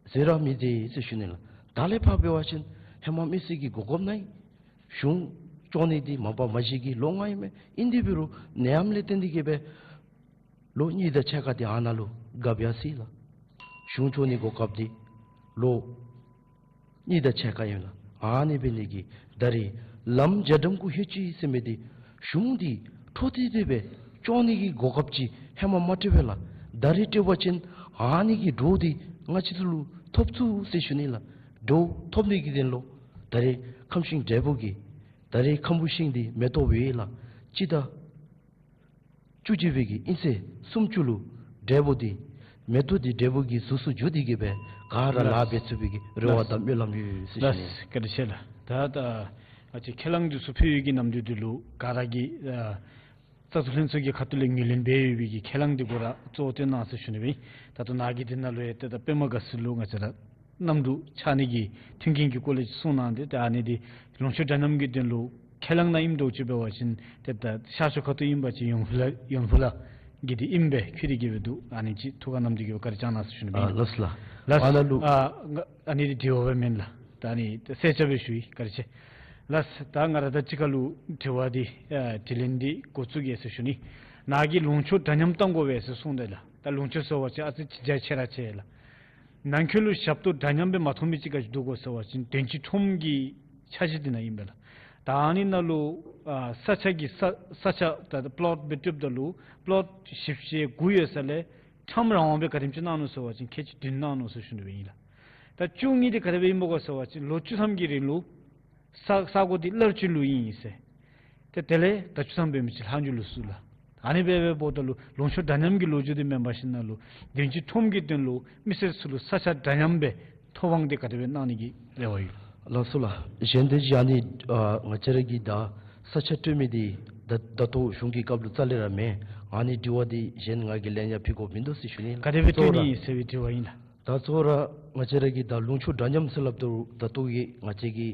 འཛོལ་ར་མི་འཛོལ་ཟེར་ཞུ་ནི་ལགས། ད་ལས་ཕར་འབད་བ་ཅིན་ཧེ་མ་མི་སེར་གྱི་གོ་སྐབས་གནང་ཡི། གཞུང་སྐྱོང་ནི་འདི་མ་པ་མ་གཞི་གི་ལོ་ལྔ་ཨིན་མས། ཨིན་དེ་འབད་རུང་ནད་ཡམས་ལས་བརྟེན་ཏེ་གི་སྦེ་ལོ་གཉིས་དང་ཕྱེད་ཀ་འདི་ཨ་ནཱ་ལུ་གབ་ཡར་སོ་ཡི་ལགས། གཞུང་སྐྱོང་ནི་གོ་སྐབས་འདི་ལོ་གཉིས་དང་ཕྱེད་ཀ་ཨིན་ལགས། ཨ་ནི་འབད་ནི་གིས་ད་རེས་ལམ་རྒྱ་གྲམ་གུ་ལྷོད་ཅི་ཟེར་མི་འདི་གཞུང་འདི་འཕྲོ་མཐུད་དེ་སྦེ་སྐྱོང་ནི་གི་གོ་སྐབས་ཅིག་ཧེ་མ་མ་སྤྲོད་པས་ལགས། ད་རེས་སྤྲོད་པ་ཅིན་ཨ་ནི་གི་འགྲོ་འདི་ང་བཅས་ཚུ་ལུ་ཐོབ་ཚུགས་ཟེར་ཞུ་ནི་ལགས། འགྲོ་ཐོབ་ནི་གི་དོན་ལུ་ད་རེས་ཁམས་ཤིང་འབྲས་བུ་གི་ད་རེས་ཁམ་བུ་ཤིང་འདི་མེ་ཏོག་སྦེ་ཡོད་ལགས། སྤྱི་ཟླ་བཅུ་གཅིག་པའི་གི་དབྱིན་ཚེས་སུམ་ཅུ་ལུ་འབྲས་བུ་འདི་མེ་ཏོག་འདི་འབྲས་བུ་གི་གཟུགས་སུ་འགྱུར་ཏེ་གི་སྦེ་ག་ར་ལཱ་འབད་ཚུགས་པའི་གི་རེ་བ་དང་སྨོན་ལམ་ཡོད་ཟེར་ཞུ་ནི། ལགས་སོ། བཀའ་དྲིན་ཆེ་ལགས། ད་ད་ང་བཅས་ཁས་བླངས་འདི་ཚུ་ཕུལ་བའི་གི་ནམ་དུས་འདི་ལུ་ག་ར་གིས་ཨ་བཙག་འཐུ་ལྷན་ཚོགས་ཀྱི་ཁ་ཐུག་ལས་ངོས་ལེན་འབད་ཡོད་པའི་གི་ཁས་བླངས་འདི་གུ་ར་གཙོ་བོ་བཏོན་གནང་ཟེར་ཞུ་ནི་སྦེ། ད་ལྟོ་ནཱ་གི་འདི་ནང་ལུ་ཡང་ཏེ་ད་པདྨ་དགའ་ཚལ་ལུ་ང་བཅས་ར་གནམ་གྲུ་ཆགས་ནི་གི་མཐུན་རྐྱེན་གྱི་སྐོར་ལས་ཅིག་གསུངས་གནང་སྟེ། ད་ཨ་ནི་འདི་ལུང་ཕྱོགས་འདྲ་མཉམ་གྱི་དོན་ལུ་ཁས་བླངས་ནང་ཨིནམ་འདྲཝ་ཅིག་འབད་བ་ཅིན་ཏེ་ད་ཤར་ཕྱོགས་ཁ་ཐུག་ཨིན་པ་ཅིན་ཡོན་ཕུ་ལ་ཡོན་ཕུ་ལ་གི་འདི་ཨིནམ་སྦེ་འཁོད་དེ་གི་སྦེ་འདུག། ཨ་ནི་ཅིག་ཐུགས་ཁར་བསྣམས་ཏེ་གི་སྦེ་བཀའ་དྲིན་བསྐྱང་གནང་ཟེར་ཞུ་ནི་སྦེ། ཨ་ལགས་སོ་ལགས། ལགས་སོ། ཨ་ནཱ་ལུ་ཨ་ང་ཨ་ནི་འདི་དྲི་བ་སྦེ་མེན་ལགས། ད་ཨ་ནི་གསལ་ཆ་སྦེ་ཞུ་ཡི། བཀའ་དྲིན་ཆེ། ལགས་སོ། ད་ང་ར་དང་གཅིག་ཁར་ལུ་དྲི་བ་འདི་ཨ་དྲི་ལན་འདི་འགོ་བཙུགས་གེ་ཟེར་ཞུ་ནི། ནཱ་གིས་ལུང་ཕྱོགས་འདྲ་མཉམ་བཏང་དགོ་པས་ཟེར་གསུངས་ཏེ་ལགས། ད་ལུང་ཕྱོགས་ཟེར་བ་ཅིན་ཨ་ཙི་ཅིག་རྒྱ་ཆེ་ར་ཆེ་ལགས། ནང་འཁོད་ལུ་ཞབས་ཏོག་འདྲ་མཉམ་སྦེ་མ་ཐོབ་མི་ཅིག་ག་ཅི་འདུག་གོ་ཟེར་བ་ཅིན་དོན་སྤྱི་ཁྲོམ་གྱི་འཆར་གཞི་འདི་ནང་ཨིན་པས་ལགས། ད་ཨ་ནི་ནང་ལུ་ཨ་ས་ཆ་གི་ས་ས་ཆ་ད་ད་པློཊ་སྦེ་སྤྲོདཔ་ད་ལུ་པློཊ་བཞི་བཅུ་ཞེ་དགུ་ཡོད་ས་ལས་ཁྲམ་རང་དབང་སྦེ་ག་དེམ་ཅིག་གནང་ནུག་ཟེར་བ་ཅིན་ཁལ་གཅིག་བདུན་གནང་ནུག་ཟེར་ཞུ་ནི་སྦེ་ཨིན་ལགས། ད་བཅུ་གཉིས་འདི་ག་དེ་སྦེ་ཨིན་པས་གོ་ཟེར་བ་ཅིན་ལོ་བཅུ་ཐམ་གྱི་རིང་ལུ་ས་ས་གོ་འདི་གླར་སྤྱོད་ལུ་ཨིན་ཟེར། ཏེ་དེ་ལས་ད་བཅུ་ཐམ་འབད་མི་ཅིག་ལྷག་འགྱོ་ལུས་སོ་ལགས། ཨ་ནི་སྦེ་འབདཝ་ད་ལུ་ལུང་ཕྱོགས་འདྲ་མཉམ་གྱི་ལོ་རྒྱུས་འདི་མེན་པར་ཞིནམ་ལས་དོན་སྤྱི་ཁྲོམ་གྱི་དོན་ལུ་མི་སེར་ཚུ་ལུ་ས་ཆ་འདྲ་མཉམ་སྦེ་ཐོབ་དབང་འདི་ག་དེ་སྦེ་གནང་ནི་གི་རེ་བ་ཡོད། ལགས་སོ་ལགས། གཞན་དེ་ཅིག་ཨ་ནི་ཨ་ང་བཅས་ར་གི་ད་ས་ཆ་སྤྲོད་མི་འདི་ད་ད་ལྟོ་གཞུང་གི་སྐབས་ལུ་རྩ་ལས་ར་མེད། ཨ་ནི་དྲི་བ་འདི་གཞན་ང་གིས་ལན་ཡང་ཕུལ་དགོཔ་མིན་འདུག་ཟེར་ཞུ་ནི། ག་དེ་སྦེ་གཙོ་བོ་སྤྲོད་ནི་ཨིན་ཟེར་བའི་དྲི་བ་ཨིན་ལགས། ད་གཙོ་བོ་ར་ང་བཅས་ར་གི་ད་ལུང་ཕྱོགས་འདྲ་མཉམ་ཟེར་སླབ་ད་ད་ལྟོ་གི་ང་བཅས་ཀྱི་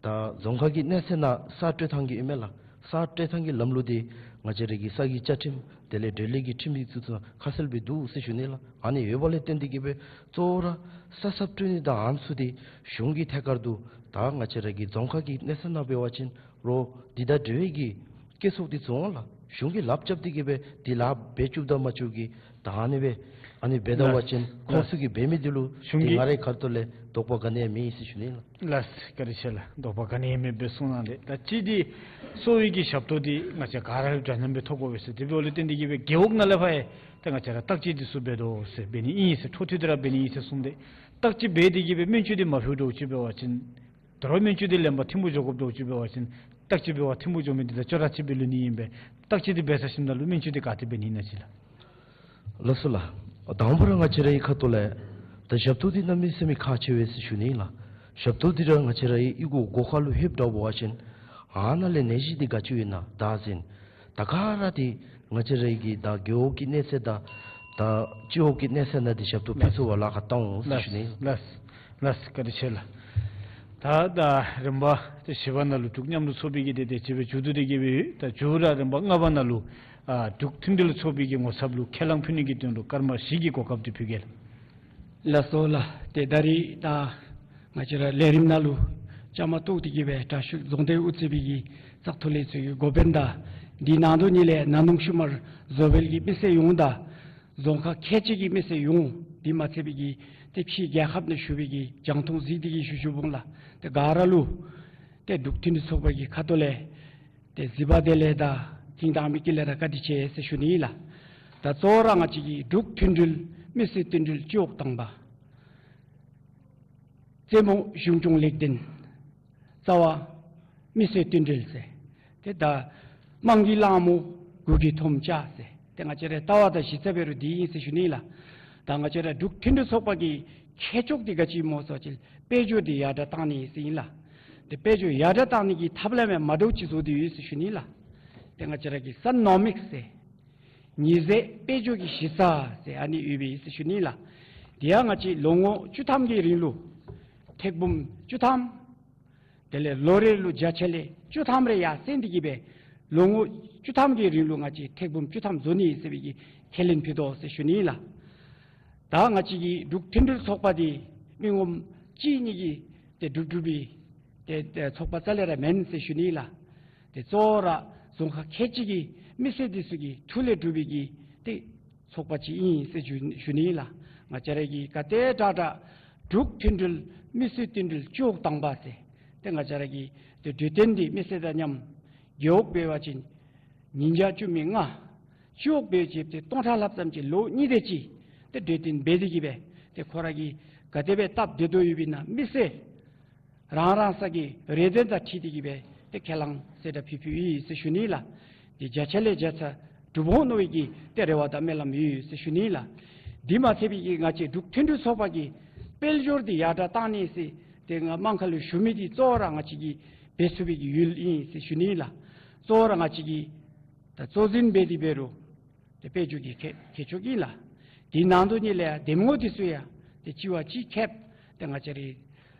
ད་རྫོང་ཁག་གི་གནས་ཚད་ནང་ས་སྤྲོད་ཐངས་ཀྱི་ཨིན་མས་ལགས། ས་སྤྲོད་ཐངས་ཀྱི་ལམ་ལུགས་འདི་ང་བཅས་ར་གི་ས་གི་བཅའ་ཁྲིམས་དེ་ལས་འབྲེལ་ཡོད་ཀྱི་ཁྲིམས་ཡིག་ཚུ་ཚུ་ཁ་གསལ་སྦེ་འདུག་ཟེར་ཞུ་ནི་ལགས། ཨ་ནི་ཡོད་པ་ལས་བརྟེན་ཏེ་གི་སྦེ་གཙོ་བོ་ར་ས་ས་སྤྲོད་ནི་དང་ཨ་ནི་ཚུ་འདི་གཞུང་གི་ཐད་ཀར་དུ་ད་ང་བཅས་ར་གི་རྫོང་ཁག་གི་གནས་ཚད་ནང་འབད་བ་ཅིན་རོགས་འདི་དང་འབྲེལ་བའི་གི་སྐྱེད་ཚོགས་འདི་བཙུགས་འོང་ལགས། གཞུང་གིས་ལགཔ་རྐྱབ་སྟེ་གི་སྦེ་འདི་ལཱ་འབད་བཅུགཔ་དང་མ་བཅུག་གི་ད་ཨ་ནི་སྦེ་ཨ་ནི་འབད་ད་བ་ཅིན་ལགས། ཁོང་ཚུ་གིས་འབད་མི་འདི་ལུ་གཞུང་འདི་གིས་ང་རའི་ཁ་ཐུག་ལས་དོགས་པ་ག་ནི་ཡང་མེད་ཟེར་ཞུ་ནི་ལགས། ལགས་སོ། བཀའ་དྲིན་ཆེ་ལགས། དོགས་པ་ག་ནི་ཡང་མེདཔ་སྦེ་གསུངས་གནང་སྟེ། ད་ཅི་འདི་གསོ་བའི་གི་ཞབས་ཏོག་འདི་ང་བཅས་ག་ར་འདྲ་མཉམ་སྦེ་ཐོབ་དགོ་པས་ཟེར། དེ་འབདཝ་ལས་བརྟེན་ཏེ་གི་སྦེ་རྒེད་འོག་ནང་ལས་ཕར་ཡང་ད་ང་བཅས་ར་བརྟག་དཔྱད་འདི་ཚུ་འབད་དོ་ཟེར། འབད་ནི་ཨིན་ཟེར། འཕྲོ་མཐུད་དེ་ར་འབད་ནི་ཨིན་ཟེར་གསུངས་ཏེ། བརྟག་དཔྱད་འབད་དེ་གི་སྦེ་སྨན་བཅོས་འདི་མ་ཕུལཝ་འདྲཝ་ཅིག་འབད་བ་ཅིན་ད་རུང་སྨན་བཅོས་འདི་ལེན་པར་ཐིམ་ཕུག་འགྱོ་དགོཔ་འདྲཝ་ཅིག་འབད་བ་ཅིན་བརྟག་དཔྱད་འབད་བར་ཐིམ་ཕུག་འགྱོ་མི་འདི་དང་ཅོག་ར་གཅིག་སྦེ་ལུས་ནི་ཨིན་པས། བརྟག་དཔྱད་འདི་འབད་ཚར་ཞིནམ་ད་ལུ་སྨན་བཅོས་འདི་ག་ཏེ་འབད་ནི་ཨིན་ན་ཅིག་ལགས། ལགས་སོ་ལགས། དང་པ་ར་ང་བཅས་རའི་ཁ་ཐུག་ལས་ད་ཞབས་ཏོག་འདི་གནམ་མེད་ས་མེད་ཁག་ཆེ་བས་ཟེར་ཞུ་ནི་ལགས། ཞབས་ཏོག་འདི་ར་ང་བཅས་རའི་གཡུས་སྒོ་སྒོ་ཁ་ལུ་ལྷོདཔ་འདྲ་བ་ཅིན་ཨ་ནཱ་ལས་ནད་གཞི་འདི་ག་ཅི་ཡོད་ན་བདག་འཛིན་ད་ག་ར་འདི་ང་བཅས་རའི་གི་ད་རྒེད་འོག་གི་གནས་ཚད་དང་ད་སྤྱི་འོག་གི་གནས་ཚད་ནང་འདི་ཞབས་ཏོག་ཕུལ་ཚུགས་པར་ལཱ་ཁག་བཏང་འོང་ཟེར་ཞུ་ནི། ལགས་སོ། ལགས་སོ། བཀའ་དྲིན་ཆེ་ལགས། ད་ད་རིམ་པ་ཏེ་བཞི་པ་ནང་ལུ་འབྲུག་མཉམ་རུབ་ཚོགས་པའི་གི་དེ་དེ་ཅིག་སྦེ་མཇུག་བསྡུ་སྟེ་གི་སྦེ་ད་མཇུག་ར་རིམ་པ་ལྔ་པ་ནང་ལུ་ཨ་འབྲུག་མཐུན་སྒྲིལ་ཚོགས་པའི་གི་ངོ་ཚབ་ལུ་ཁས་བླངས་ཕུལ་ནི་གི་དོན་ལུ་སྐར་མ་བཞི་གི་གོ་སྐབས་འདི་ཕུལ་གེ་ལགས། ལགས་སོ་ལགས། ཏེ་ད་རིས་ད་ང་བཅས་ར་ལས་རིམ་ནང་ལུ་བཅའ་མར་གཏོགས་ཏེ་གི་སྦེ་དྲག་ཤོས་རྫོང་སྡེ་དབུ་རྩེ་བའི་གི་བཙག་འཐུ་ལས་ཚོགས་ཀྱི་འགོ་དཔོན་དང་འདི་ནང་དོ་ནི་ལས་ན་ནུང་ཤུ་མར་བཟོ་བལ་གྱི་མི་སེར་ཡོངས་དང་རྫོང་ཁག་ཁལ་གཅིག་གི་མི་སེར་ཡོངས་འདི་མ་ཚད་པའི་གི་ཏེ་ཕྱི་རྒྱལ་ཁབ་ནང་བཞུགས་པའི་གི་རྒྱང་མཐོང་གཟིགས་ཏེ་གི་བཞུགས་བཞུགས་འོང་ལགས། ཏེ་ག་ར་ལུ་ཏེ་འབྲུག་མཐུན་སྒྲིལ་ཚོགས་པ་གི་ཁ་ཐུག་ལས་ཏེ་གཟིགས་པ་དེ་ལས་དང་ཐིང་དང་མི་གི་ལས་ར་བཀའ་དྲིན་ཆེ་ཟེར་ཞུ་ནི་ལགས། ད་གཙོ་བོ་ར་ང་བཅས་ཀྱི་འབྲུག་མཐུན་སྒྲིལ་མི་སེར་མཐུན་སྒྲིལ་སྤྱི་འོག་དང་པ། རྩེ་མོ་གཞུང་སྐྱོང་ལེགས་ལྡན། རྩ་བ་མི་སེར་མཐུན་སྒྲིལ་ཟེར། ཏེ་ད་དམངས་ཀྱི་ལྷ་མོ་གུ་གེ་མཐོངམ་ཅིག་ཟེར། ཏེ་ང་བཅས་རའི་ལྟ་བ་དང་གཞི་རྩ་འབད་རུང་འདི་ཨིན་ཟེར་ཞུ་ནི་ལགས། ད་ང་བཅས་ར་འབྲུག་མཐུན་སྒྲིལ་ཚོགས་པ་གི་ཁྱད་ཆོས་འདི་ག་ཅི་སྨོ་ཟེར་བ་ཅིན་དཔལ་འབྱོར་འདི་ཡར་དྲག་བཏང་ནི་ཟེར་ཨིན་ལགས། ཏེ་དཔལ་འབྱོར་ཡར་དྲག་བཏང་ནི་གི་ཐབས་ལམ་ཡང་མ་འདྲཝ་ཅིག་བཟོ་སྟེ་ཡོད་ཟེར་ཞུ་ནི་ལགས། ཏེ་ང་བཅས་ར་གི་སན་ནོ་མིག་ཟེར། ཉི་ཟེར་དཔལ་འབྱོར་གྱི་གཞི་རྩ་ཟེར་ཨ་ནི་ཡོད་པས་ཟེར་ཞུ་ནི་ལགས། དེ་ཡང་ང་བཅས་ལོ་ངོ་བཅུ་ཐམ་གྱི་རིང་ལུ་ཐེར་འབུམ་བཅུ་ཐམ། དེ་ལས་ལོ་རེ་ལུ་བརྒྱ་ཆ་ལས་བཅུ་ཐམ་རེ་ཡར་སེང་སྟེ་གི་སྦེ་ལོ་ངོ་བཅུ་ཐམ་གྱི་རིང་ལུ་ང་བཅས་ཐེར་འབུམ་བཅུ་ཐམ་བཟོ་ནི་ཟེར་བའི་གི་ཁས་ལེན་ཕུལ་དོ་ཟེར་ཞུ་ནི་ལགས། ད་ང་བཅས་ཀྱི་འབྲུག་མཐུན་སྒྲིལ་ཚོགས་པ་འདི་མི་ངོམ་གཅིག་གཉིས་ཀྱིས་ཏེ་གྲུབ་གྲུབ་པའི་ཏེ་ཏེ་ཚོགས་པ་རྩ་ལས་ར་མེན་ཟེར་ཞུ་ནི་ལགས། ཏེ་གཙོ་བོ་ར་རྫོང་ཁག་ཁལ་གཅིག་གི་མི་སེར་འདི་ཚུ་གི་ཐུགས་ལས་གྲུབ་པའི་གི་ཏེ་ཚོགས་པ་ཅིག་ཨིན་ཟེར་ཞུ་ཞུ་ནི་ལགས། ང་བཅས་ར་གི་ག་ཏེ་དྲག་དྲག་འབྲུག་མཐུན་སྒྲིལ་མི་སེར་མཐུན་སྒྲིལ་སྤྱི་འོག་དང་པ་ཟེར། ཏེ་ང་བཅས་ར་གི་ཏེ་གྲོས་བསྟུན་འདི་མི་སེར་དང་མཉམ་རྒེད་འོག་འབད་བ་ཅིན་ཉིས་བརྒྱ་བཅུ་མེད་ལྔ། སྤྱི་འོག་འབད་བ་ཅིན་ཏེ་སྟོང་ཕྲག་ལྷགཔ་ཙམ་ཅིག་ལོ་གཉིས་དེ་ཅིག་ཏེ་གྲོས་བསྟུན་འབད་དེ་གི་སྦེ་ཏེ་ཁོ་ར་གི་ ག་དེ་སྦེ་སྟབས་བདེ་དོ་ཡོདཔ་ཨིན་ན་མི་སེར་རང་རང་སོའི་རེ་འདོད་དང་འཁྲིལ་ཏེ་གི་སྦེ་ཏེ་ཁས་བླངས་གསལ་བསྒྲགས་ཕུལ་ཕུལཝ་ཨིན་ཟེར་ཞུ་ནི་ལགས། ཏེ་བརྒྱ་ཆ་ལས་བརྒྱ་ཆ་འགྲུབ་འོང་མནོ་བའི་གི་ཏེ་རེ་བ་དང་སྨོན་ལམ་ཡོད་ཟེར་ཞུ་ནི་ལགས། དེ་མ་ཚད་པའི་གི་ང་བཅས་འབྲུག་མཐུན་སྒྲིལ་ཚོགས་པ་གི་དཔལ་འབྱོར་འདི་ཡར་དྲག་གཏང་ནི་ཟེར་ཏེ་ང་དམངས་ཁ་ལུ་ཞུ་མི་འདི་གཙོ་བོ་ར་ང་བཅས་ཀྱིས་འབད་ཚུགས་པའི་གི་ཡུལ་ཨིན་ཟེར་ཞུ་ནི་ལགས། གཙོ་བོ་ར་ང་བཅས་ཀྱིས་ད་གཙོ་འཛིན་འབད་དེ་འབད་རུང་ཏེ་དཔལ་འབྱོར་གྱི་མཁས་མཁས་མཆོག་ཨིན་ལགས། དེ་ནང་དོག་ལས་ཡང་འདེམས་ངོ་འདི་ཚུ་ཡང་ཏེ་གཅིག་བ་གཅིག་ཁྱད་ཏེ་ང་བཅས་རའི་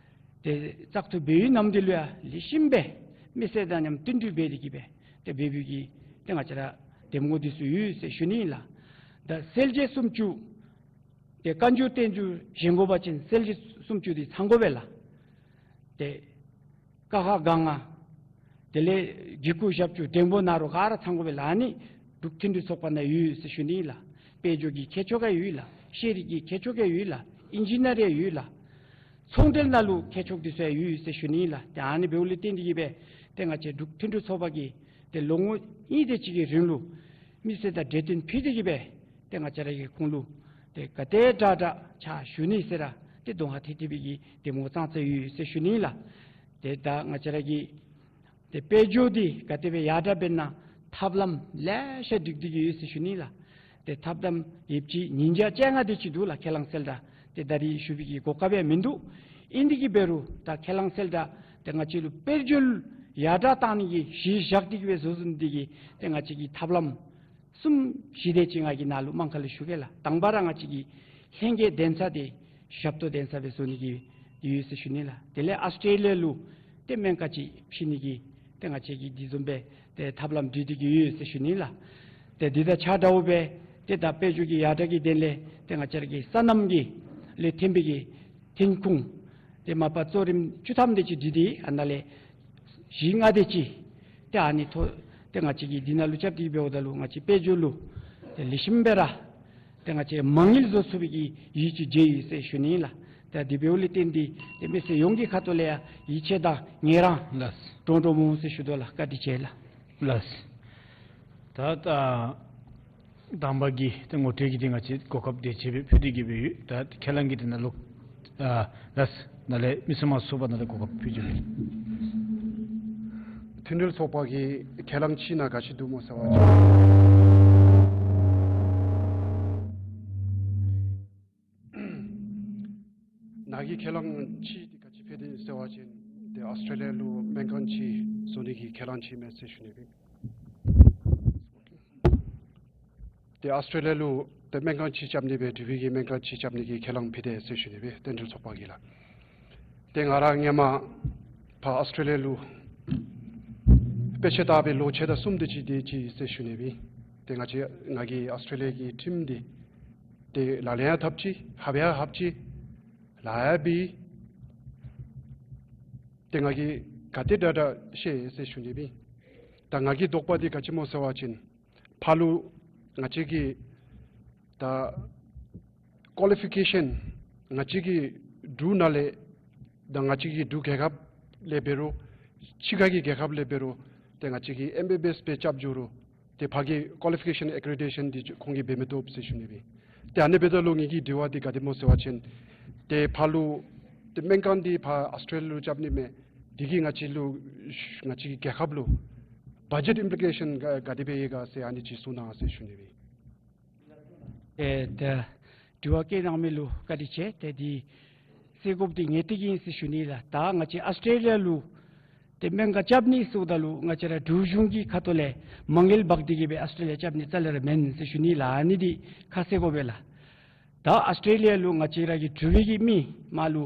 ཏེ་བཙག་འཐུ་འབད་བའི་ནམ་དུས་ལུ་ཡང་ལེགས་ཤོམ་སྦེ་མི་སེར་དང་མཉམ་བསྟུན་གྲོས་འབད་དེ་གི་སྦེ་ཏེ་འབད་བའི་གི་ཏེ་ང་བཅས་ར་འདེམས་ངོ་འདི་ཚུ་ཡོད་ཟེར་ཞུ་ནི་ཨིན་ལགས། ད་གསལ་བྱེད་སུམ་ཅུ་ཏེ་བཀའ་འགྱུར་བསྟན་འགྱུར་བཞེངས་དགོ་པ་ཅིན་གསལ་བྱེད་སུམ་ཅུ་འདི་ཚང་དགོ་པས་ལགས། ཏེ་ཀ་ཁ་ག་ང་དེ་ལས་གི་གུ་ཞབས་ཀྱུ་འགྲེང་བུ་ནཱ་རོ་ག་ར་ཚང་དགོ་པས་ལགས། ཨ་ནི་འབྲུག་མཐུན་སྒྲིལ་ཚོགས་པ་ནང་ཡོད་ཟེར་ཞུ་ནི་ཨིན་ལགས། དཔལ་འབྱོར་གྱི་མཁས་མཆོག་ཡང་ཡོད་ལགས། ཤེས་རིག་གི་མཁས་མཆོག་ཡང་ཡོད་ལགས། ཨིན་ཇི་ནི་ཡར་ཡང་ཡོད་ལགས། ཚོང་འབྲེལ་ནང་ལུ་མཁས་མཆོག་འདི་ཚུ་ཡང་ཡོད་ཟེར་ཞུ་ནི་ཨིན་ལགས། ཏེ་ཨ་ནི་འབདཝ་ལས་བརྟེན་ཏེ་གི་སྦེ་ཏེ་ང་བཅས་འབྲུག་མཐུན་སྒྲིལ་ཚོགས་པ་གིས་ཏེ་ལོ་ངོ་གཉིས་དེ་ཅིག་གི་རིང་ལུ་མི་སེར་དང་གྲོས་བསྟུན་ཕུལ་ཏེ་གི་སྦེ་ཏེ་ང་བཅས་ར་གིས་ཁོང་ལུ་ཏེ་ག་དེ་དྲག་དྲག་ཕྱག་ཞུ་ནི་ཟེར་ར་ཏེ་གདོང་ཁར་ཐེབས་ཐེབས་པའི་གི་འདེམས་ངོ་ཙང་ཙ་ཡོད་ཟེར་ཞུ་ནི་ལགས། ཏེ་ད་ང་བཅས་ར་གི་ཏེ་དཔལ་འབྱོར་འདི་ག་དེ་སྦེ་ཡར་དྲག་འབད་ན་ཐབས་ལམ་ལེ་ཤ་སྒྲིག་སྟེ་གི་ཡོད་ཟེར་ཞུ་ནི་ལགས། ཏེ་ཐབས་ལམ་ཡོདཔ་ཅིག་ཉིས་བརྒྱ་བཅོ་ལྔ་དེ་ཅིག་འདུག་ལགས། ཁས་བླངས་གསལ་བསྒྲགས་ཏེ་ད་རིས་ཞུ་བའི་གི་གོ་སྐབས་ཡང་མིན་འདུག། ཨིན་དེ་གི་འབད་རུང་ད་ཁས་བླངས་གསལ་བསྒྲགས་ཏེ་ང་བཅས་ལུ་དཔལ་འབྱོར་ཡར་དྲག་གཏང་ནི་གི་གཞི་བཞག་སྟེ་གི་སྦེ་བཟོ་བཟོ་ནི་དེ་གིས་ཏེ་ང་བཅས་ཀྱིས་ཐབས་ལམ་གསུམ་བཞི་དེ་ཅིག་ང་གིས་ནཱ་ལུ་དམངས་ཁ་ལུ་ཞུ་གེ་ལགས། དང་པ་ར་ང་བཅས་ཀྱི་ལྷན་རྒྱས་གདན་ས་འདི་ཞབས་ཏོག་གདན་ས་སྦེ་བཟོ་ནི་གི་ཡོད་ཟེར་ཞུ་ནི་ལགས། དེ་ལས་ཨཱོས་ཊེ་ལི་ཡ་ལུ་ཏེ་སྨན་ཁང་ཅིག་ཕྱེ་ནི་གི་ཏེ་ང་བཅས་ཀྱིས་དེ་བཟུམ་སྦེ་ཏེ་ཐབས་ལམ་སྒྲིག་སྟེ་གི་ཡོད་ཟེར་ཞུ་ནི་ལགས། ཏེ་དེ་དང་ཆ་འདྲཝ་སྦེ་ཏེ་ད་དཔལ་འབྱོར་གྱི་ཡར་དྲག་གི་དོན་ལས་ཏེ་ང་བཅས་ར་གི་སོ་ནམ་གྱི་ལས་ཐོན་པའི་གི་ཐོན་ཁུངས་ཏེ་མ་པ་གཙོ་རིམ་བཅུ་ཐམ་དེ་ཅིག་བྲིས་ཏེ་ཨ་ནཱ་ལས་བཞི་ལྔ་དེ་ཅིག་ཏེ་ཨ་ནི་ཐོག་ཏེ་ང་བཅས་ཀྱིས་འདི་ནང་ལུ་རྐྱབ་སྟེ་འབདཝ་ད་ལུ་ང་བཅས་དཔལ་འབྱོར་ལུ་ཏེ་ལེགས་ཤོམ་སྦེ་ར་ཏེ་ང་བཅས་མ་དངུལ་བཟོ་ཚུགས་པའི་གི་ཡུལ་ཅིག་མཇལ་ཡི་ཟེར་ཞུ་ནི་ལགས། ཏེ་དེ་འབདཝ་ལས་བརྟེན་ཏེ་ཏེ་མི་སེར་ཡོངས་ཀྱི་ཁ་ཐུག་ལས་ཡང་ཡིད་ཆེས་དང་ངལ་རངས་ལགས། དྲོངས་དྲོངསམ་འོང་ཟེར་ཞུ་དོ་ལགས། བཀའ་དྲིན་ཆེ་ལགས། ལགས། ད་ད་དང་པ་གི་ཏེ་ངོ་སྤྲོད་ཀྱི་འདི་ང་བཅས་གོ་སྐབས་དེ་ཅིག་སྦེ་ཕུལ་ཏེ་གི་སྦེ་ཡོད། ད་ཁས་བླངས་ཀྱི་འདི་ནང་ལུ་ཨ་ལགས་ནཱ་ལས་མི་སེར་མང་ཚོགས་པ་ནང་ལས་གོ་སྐབས་ཕུལ་ཅི་སྦེ། མཐུན་སྒྲིལ་ཚོགས་པ་གི་ཁས་བླངས་ཅིག་ནང་ག་ཅི་འདུག་སྨོ་ཟེར་བ་ཅིན་ནཱ་གི་ཁས་བླངས་ཅིག་འདི་ག་ཅི་ཕུལ་ཏེ་ཟེར་བ་ཅིན་ཏེ་ཨཱོས་ཊེ་ལི་ཡ་ལུ་སྨན་ཁང་ཅིག་བཟོ་ནི་གི་ཁས་བླངས་ཅིག་མས་ཟེར་ཞུ་ནི་སྦེ། ཏེ་ཨཱོས་ཊེ་ལི་ཡ་ལུ་ཏེ་སྨན་ཁང་ཅིག་རྐྱབ་ནི་སྦེ་འབྲུག་པའི་གི་སྨན་ཁང་ཅིག་རྐྱབ་ནི་གི་ཁས་བླངས་ཕུལ་ཏེ་ཟེར་ཞུ་ནི་སྦེ་མཐུན་སྒྲིལ་ཚོགས་པ་གིས་ལགས། ཏེ་ང་ར་སྔོན་མ་ཕར་ཨཱོས་ཊེ་ལི་ཡ་ལུ་དཔེ་ཆ་ལྟ་བའི་ལོ་ཕྱེད་དང་གསུམ་དེ་ཅིག་སྡོད་ཅི་ཟེར་ཞུ་ནི་སྦེ། ཏེ་ང་བཅས་ང་གིས་ཨཱོས་ཊེ་ལི་ཡ་གི་ཁྲིམས་འདི་ཏེ་ལག་ལེན་ཡང་འཐབ་ཅི། ཧབ་ཡང་ཧབ་ཅི། ལཱ་ཡང་འབད། ཏེ་ང་གིས་ག་དེ་དྲག་དྲག་ཤེས་ཟེར་ཞུ་ནི་སྦེ། ད་ང་གི་དོགས་པ་འདི་ག་ཅི་སྨོ་ཟེར་བ་ཅིན་ཕར་ལུ་ང་བཅས་ཀྱི་ད་ཀོ་ལི་ཕི་ཀེ་ཤཱན་ང་བཅས་ཀྱི་འབྲུག་ནང་ལས་ད་ང་བཅས་ཀྱི་འབྲུག་རྒྱལ་ཁབ་ལས་འབད་རུང་ཕྱི་ཁ་གི་རྒྱལ་ཁབ་ལས་འབད་རུང་ཏེ་ང་བཅས་ཀྱིས་ཨེམ་བི་བི་ཨེསི་སྦེ་རྐྱབ་འགྱོ་རུང་ཏེ་ཕར་གྱི་ཀོ་ལི་ཕི་ཀེ་ཤཱན་ཨེ་ཀི་རི་ཌི་ཊེ་ཤཱན་འདི་ཁོང་གིས་འབད་མི་བཏུབ་ཟེར་ཞུ་ནི་སྦེ། ཏེ་ཨ་ནི་འབདཝ་ད་ལུ་ངེ་གི་དྲི་བ་འདི་ག་དེ་སྨོ་ཟེར་བ་ཅིན་ཏེ་ཕར་ལུ་ཏེ་སྨན་ཁང་འདི་ཕར་ཨཱོས་ཊེ་ལི་ཡ་ལུ་རྐྱབ་ནི་མས། འདི་གིས་ང་བཅས་ལུ་ང་བཅས་ཀྱི་རྒྱལ་ཁབ་ལུ་བ་ཇེཊ་ཨིམ་པི་ལི་ཀེ་ཤཱན་ག་ག་དེ་སྦེ་ཡོད་ག་ཟེར་ཨ་ནི་ཅིག་གསུང་གནང་ཟེར་ཞུ་ནི་སྦེ། ཨེ་ད་དྲི་བ་བཀོད་གནང་མི་ལུ་བཀའ་དྲིན་ཆེ། ཏེ་འདི་གསལ་དགོཔ་འདི་ངེས་ཏིག་ཨིན་ཟེར་ཞུ་ནི་ལགས། ད་ང་བཅས་ཨཱོས་ཊེ་ལི་ཡ་ལུ་ཏེ་སྨན་ཁང་རྐྱབ་ནི་ཟེརཝ་ད་ལུ་ང་བཅས་ར་འབྲུག་གཞུང་གི་ཁ་ཐུག་ལས་མ་དངུལ་འབག་སྟེ་གི་སྦེ་ཨཱོས་ཊེ་ལི་ཡ་རྐྱབ་ནི་རྩ་ལས་ར་མེན་ཟེར་ཞུ་ནི་ལགས། ཨ་ནི་འདི་ཁ་གསལ་དགོ་པས་ལགས། ད་ཨཱོས་ཊེ་ལི་ཡ་ལུ་ང་བཅས་ར་གི་འབྲུག་པའི་གི་མི་མར་ལུ་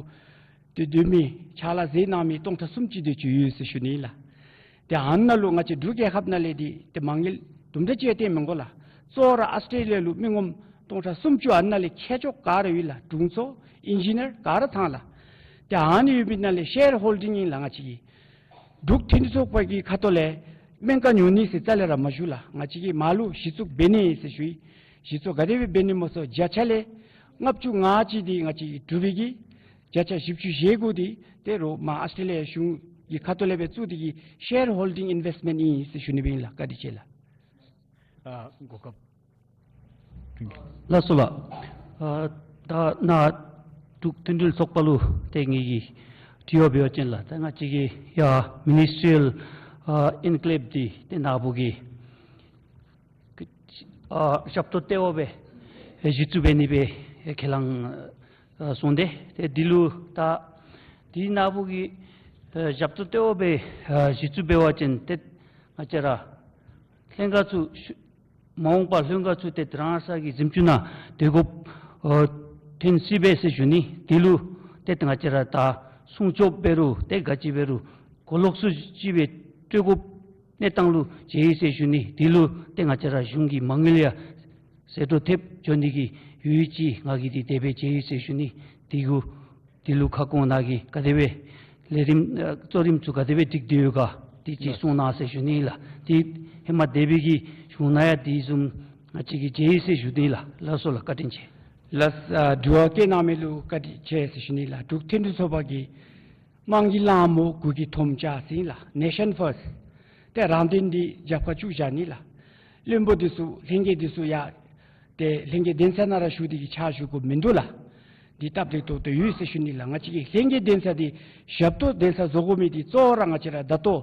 ཏེ་སྡོད་མི་ཕྱག་ལཱ་མཛད་གནང་མི་སྟོང་ཕྲག་སུམ་ཅུ་དེ་ཅིག་ཡོད་ཟེར་ཞུ་ནི་ལགས། ཏེ་ཨ་ནཱ་ལུ་ང་བཅས་འབྲུག་རྒྱལ་ཁབ་ནང་ལས་འདི་ཏེ་མ་དངུལ་དུམ་གྲ་ཅིག་ཡང་བཏོན་མི་དགོ་ལགས། གཙོ་བོ་ར་ཨཱོས་ཊེ་ལི་ཡ་ལུ་མི་ངོམ་སྟོང་ཕྲག་སུམ་ཅུ་ཨ་ནཱ་ལས་མཁས་མཆོག་ག་ར་ཡོད་ལགས། དྲུང་འཚོ་ཨིན་ཇི་ནི་ཡར་ག་ར་ཚང་ལགས། ཏེ་ཨ་ནི་ཡོད་མི་ནང་ལས་ཤེར་ཧོལ་ཌིང་ཨིན་ལགས་ང་བཅས་ཀྱི། འབྲུག་མཐུན་སྒྲིལ་ཚོགས་པ་གི་ཁ་ཐུག་ལས་སྨན་ཁང་ཉོ་ནི་ཟེར་རྩ་ལས་ར་མ་ཞུ་ལགས། ང་བཅས་ཀྱིས་མར་ལུ་གཞི་བཙུགས་འབད་ནི་ཟེར་ཞུ་ཡི། གཞི་བཙུགས་ག་དེ་སྦེ་འབད་ནི་སྨོ་ཟེར་བ་ཅིན་བརྒྱ་ཆ་ལས་ལྔ་བཅུ་ང་གཅིག་འདི་ང་བཅས་ཀྱི་འབྲུག་པའི་གི་བརྒྱ་ཆ་བཞི་བཅུ་ཞེ་དགུ་འདི་ཏེ་རོགས་མར་ཨཱོས་ཊེ་ལི་ཡ་གཞུང་གི་ཁ་ཐུག་ལས་སྦེ་བཙུགས་ཏེ་གི་ཤེར་ཧོལ་ཌིང་ཨིན་བེསཊ་མེནཊ་ཨིན་ཟེར་ཞུ་ནི་སྦེ་ཨིན་ལགས། བཀའ་དྲིན་ཆེ་ལགས། ཨ་གོ་སྐབས། ལགས་སོ་ལགས། ཨ་ད་ནཱ་ འབྲུག་མཐུན་སྒྲིལ་ཚོགས་པ་ལུ་ཏེ་ངེ་གི་དྲི་བ་འབད་བ་ཅིན་ལགས། ད་ང་བཅས་ཀྱི་ཡ་མི་ནིས་ཊི་རི་ཡལ་ཨ་ཨེན་ཀེ་ལེབ་འདི་ཏེ་ནཱ་བུ་གི་ཨ་ཞབས་ཏོག་ལྟེ་བ་སྦེ་གཞི་བཙུགས་འབད་ནི་སྦེ་ཁས་བླངས་ཨ་སོང་སྟེ། ཏེ་འདི་ལུ་ད་འདི་ནཱ་བུ་གི་ཨ་ཞབས་ཏོག་ལྟེ་བ་སྦེ་ཨ་གཞི་བཙུགས་འབད་བ་ཅིན་ཏེ་ང་བཅས་ར་ལྷན་ཁག་ཚུ་ཤུ་མ་འོངས་པ་ལྷན་ཁག་ཚུ་ཏེ་རང་སོའི་གཟིམ་ཅུང་ནང་སྡོད་དགོཔ་ཨ་ཐོན་སྲིད་པས་ཟེར་ཞུ་ནི། འདི་ལུ་ཏེ་ང་བཅས་ར་ད་སྲུང་སྐྱོབ་འབད་རུང་ཏེ་ག་ཅི་འབད་རུང་གོ་ལོག་སུ་ཅིག་སྦེ་སྤྲོད་དགོཔ་གནས་སྟངས་ལུ་མཇལ་ཡི་ཟེར་ཞུ་ནི། འདི་ལུ་ཏེ་ང་བཅས་ར་གཞུང་གི་མ་དངུལ་ཡང་ཟད་འགྲོ་ཐེབས་འགྱོ་ནི་གི་ཡོད་ཅི། ང་གིས་འདི་དེ་སྦེ་མཇལ་ཡི་ཟེར་ཞུ་ནི། འདི་གུ་འདི་ལུ་ཁ་སྐོང་ནཱ་གིས་ག་དེ་སྦེ་ལས་རིམ་ཨ་གཙོ་རིམ་ཚུ་ག་དེ་སྦེ་སྒྲིག་སྟེ་ཡོད་ག་འདི་ཅིག་གསུང་གནང་ཟེར་ཞུ་ནི་ལགས། འདི་ཧེ་མ་དེ་སྦེ་གི་གཞུང་ནང་ཡང་འདི་བཟུམ་ང་བཅས་ཀྱིས་མཇལ་ཡི་ཟེར་ཞུ་ནི་ལགས། ལགས་སོ་ལགས། བཀའ་དྲིན་ཆེ། ལགས། ཨ་དྲི་བ་བཀོད་གནང་མི་ལུ་བཀའ་དྲིན་ཆེ་ཟེར་ཞུ་ནི་ལགས། འབྲུག་མཐུན་སྒྲིལ་ཚོགས་པ་གིས་དམངས་ཀྱི་ལམ་མོ་གུ་གི་དོམ་ཅ་ཟེར་ལགས། ནེ་ཤཱན་ཕརསཊ། ཏེ་རང་དོན་འདི་རྒྱབ་ཁར་བཅུག་བཞག་ནི་ལགས། བློན་པོ་འདི་ཚུ་ལྷན་རྒྱས་འདི་ཚུ་ཡང་ཏེ་ལྷན་རྒྱས་གདན་ས་ནང་ར་བཞུགས་ཏེ་གི་ཕྱག་ཞུ་དགོཔ་མིན་འདུག་ལགས། འདི་སྟབས་བདེ་ཏོག་ཏོ་ཡོད་ཟེར་ཞུ་ནི་ལགས། ང་བཅས་ཀྱི་ལྷན་རྒྱས་གདན་ས་འདི་ཞབས་ཏོག་གདན་ས་བཟོ་དགོ་མི་འདི་གཙོ་བོ་ར་ང་བཅས་ར་ད་ལྟོ་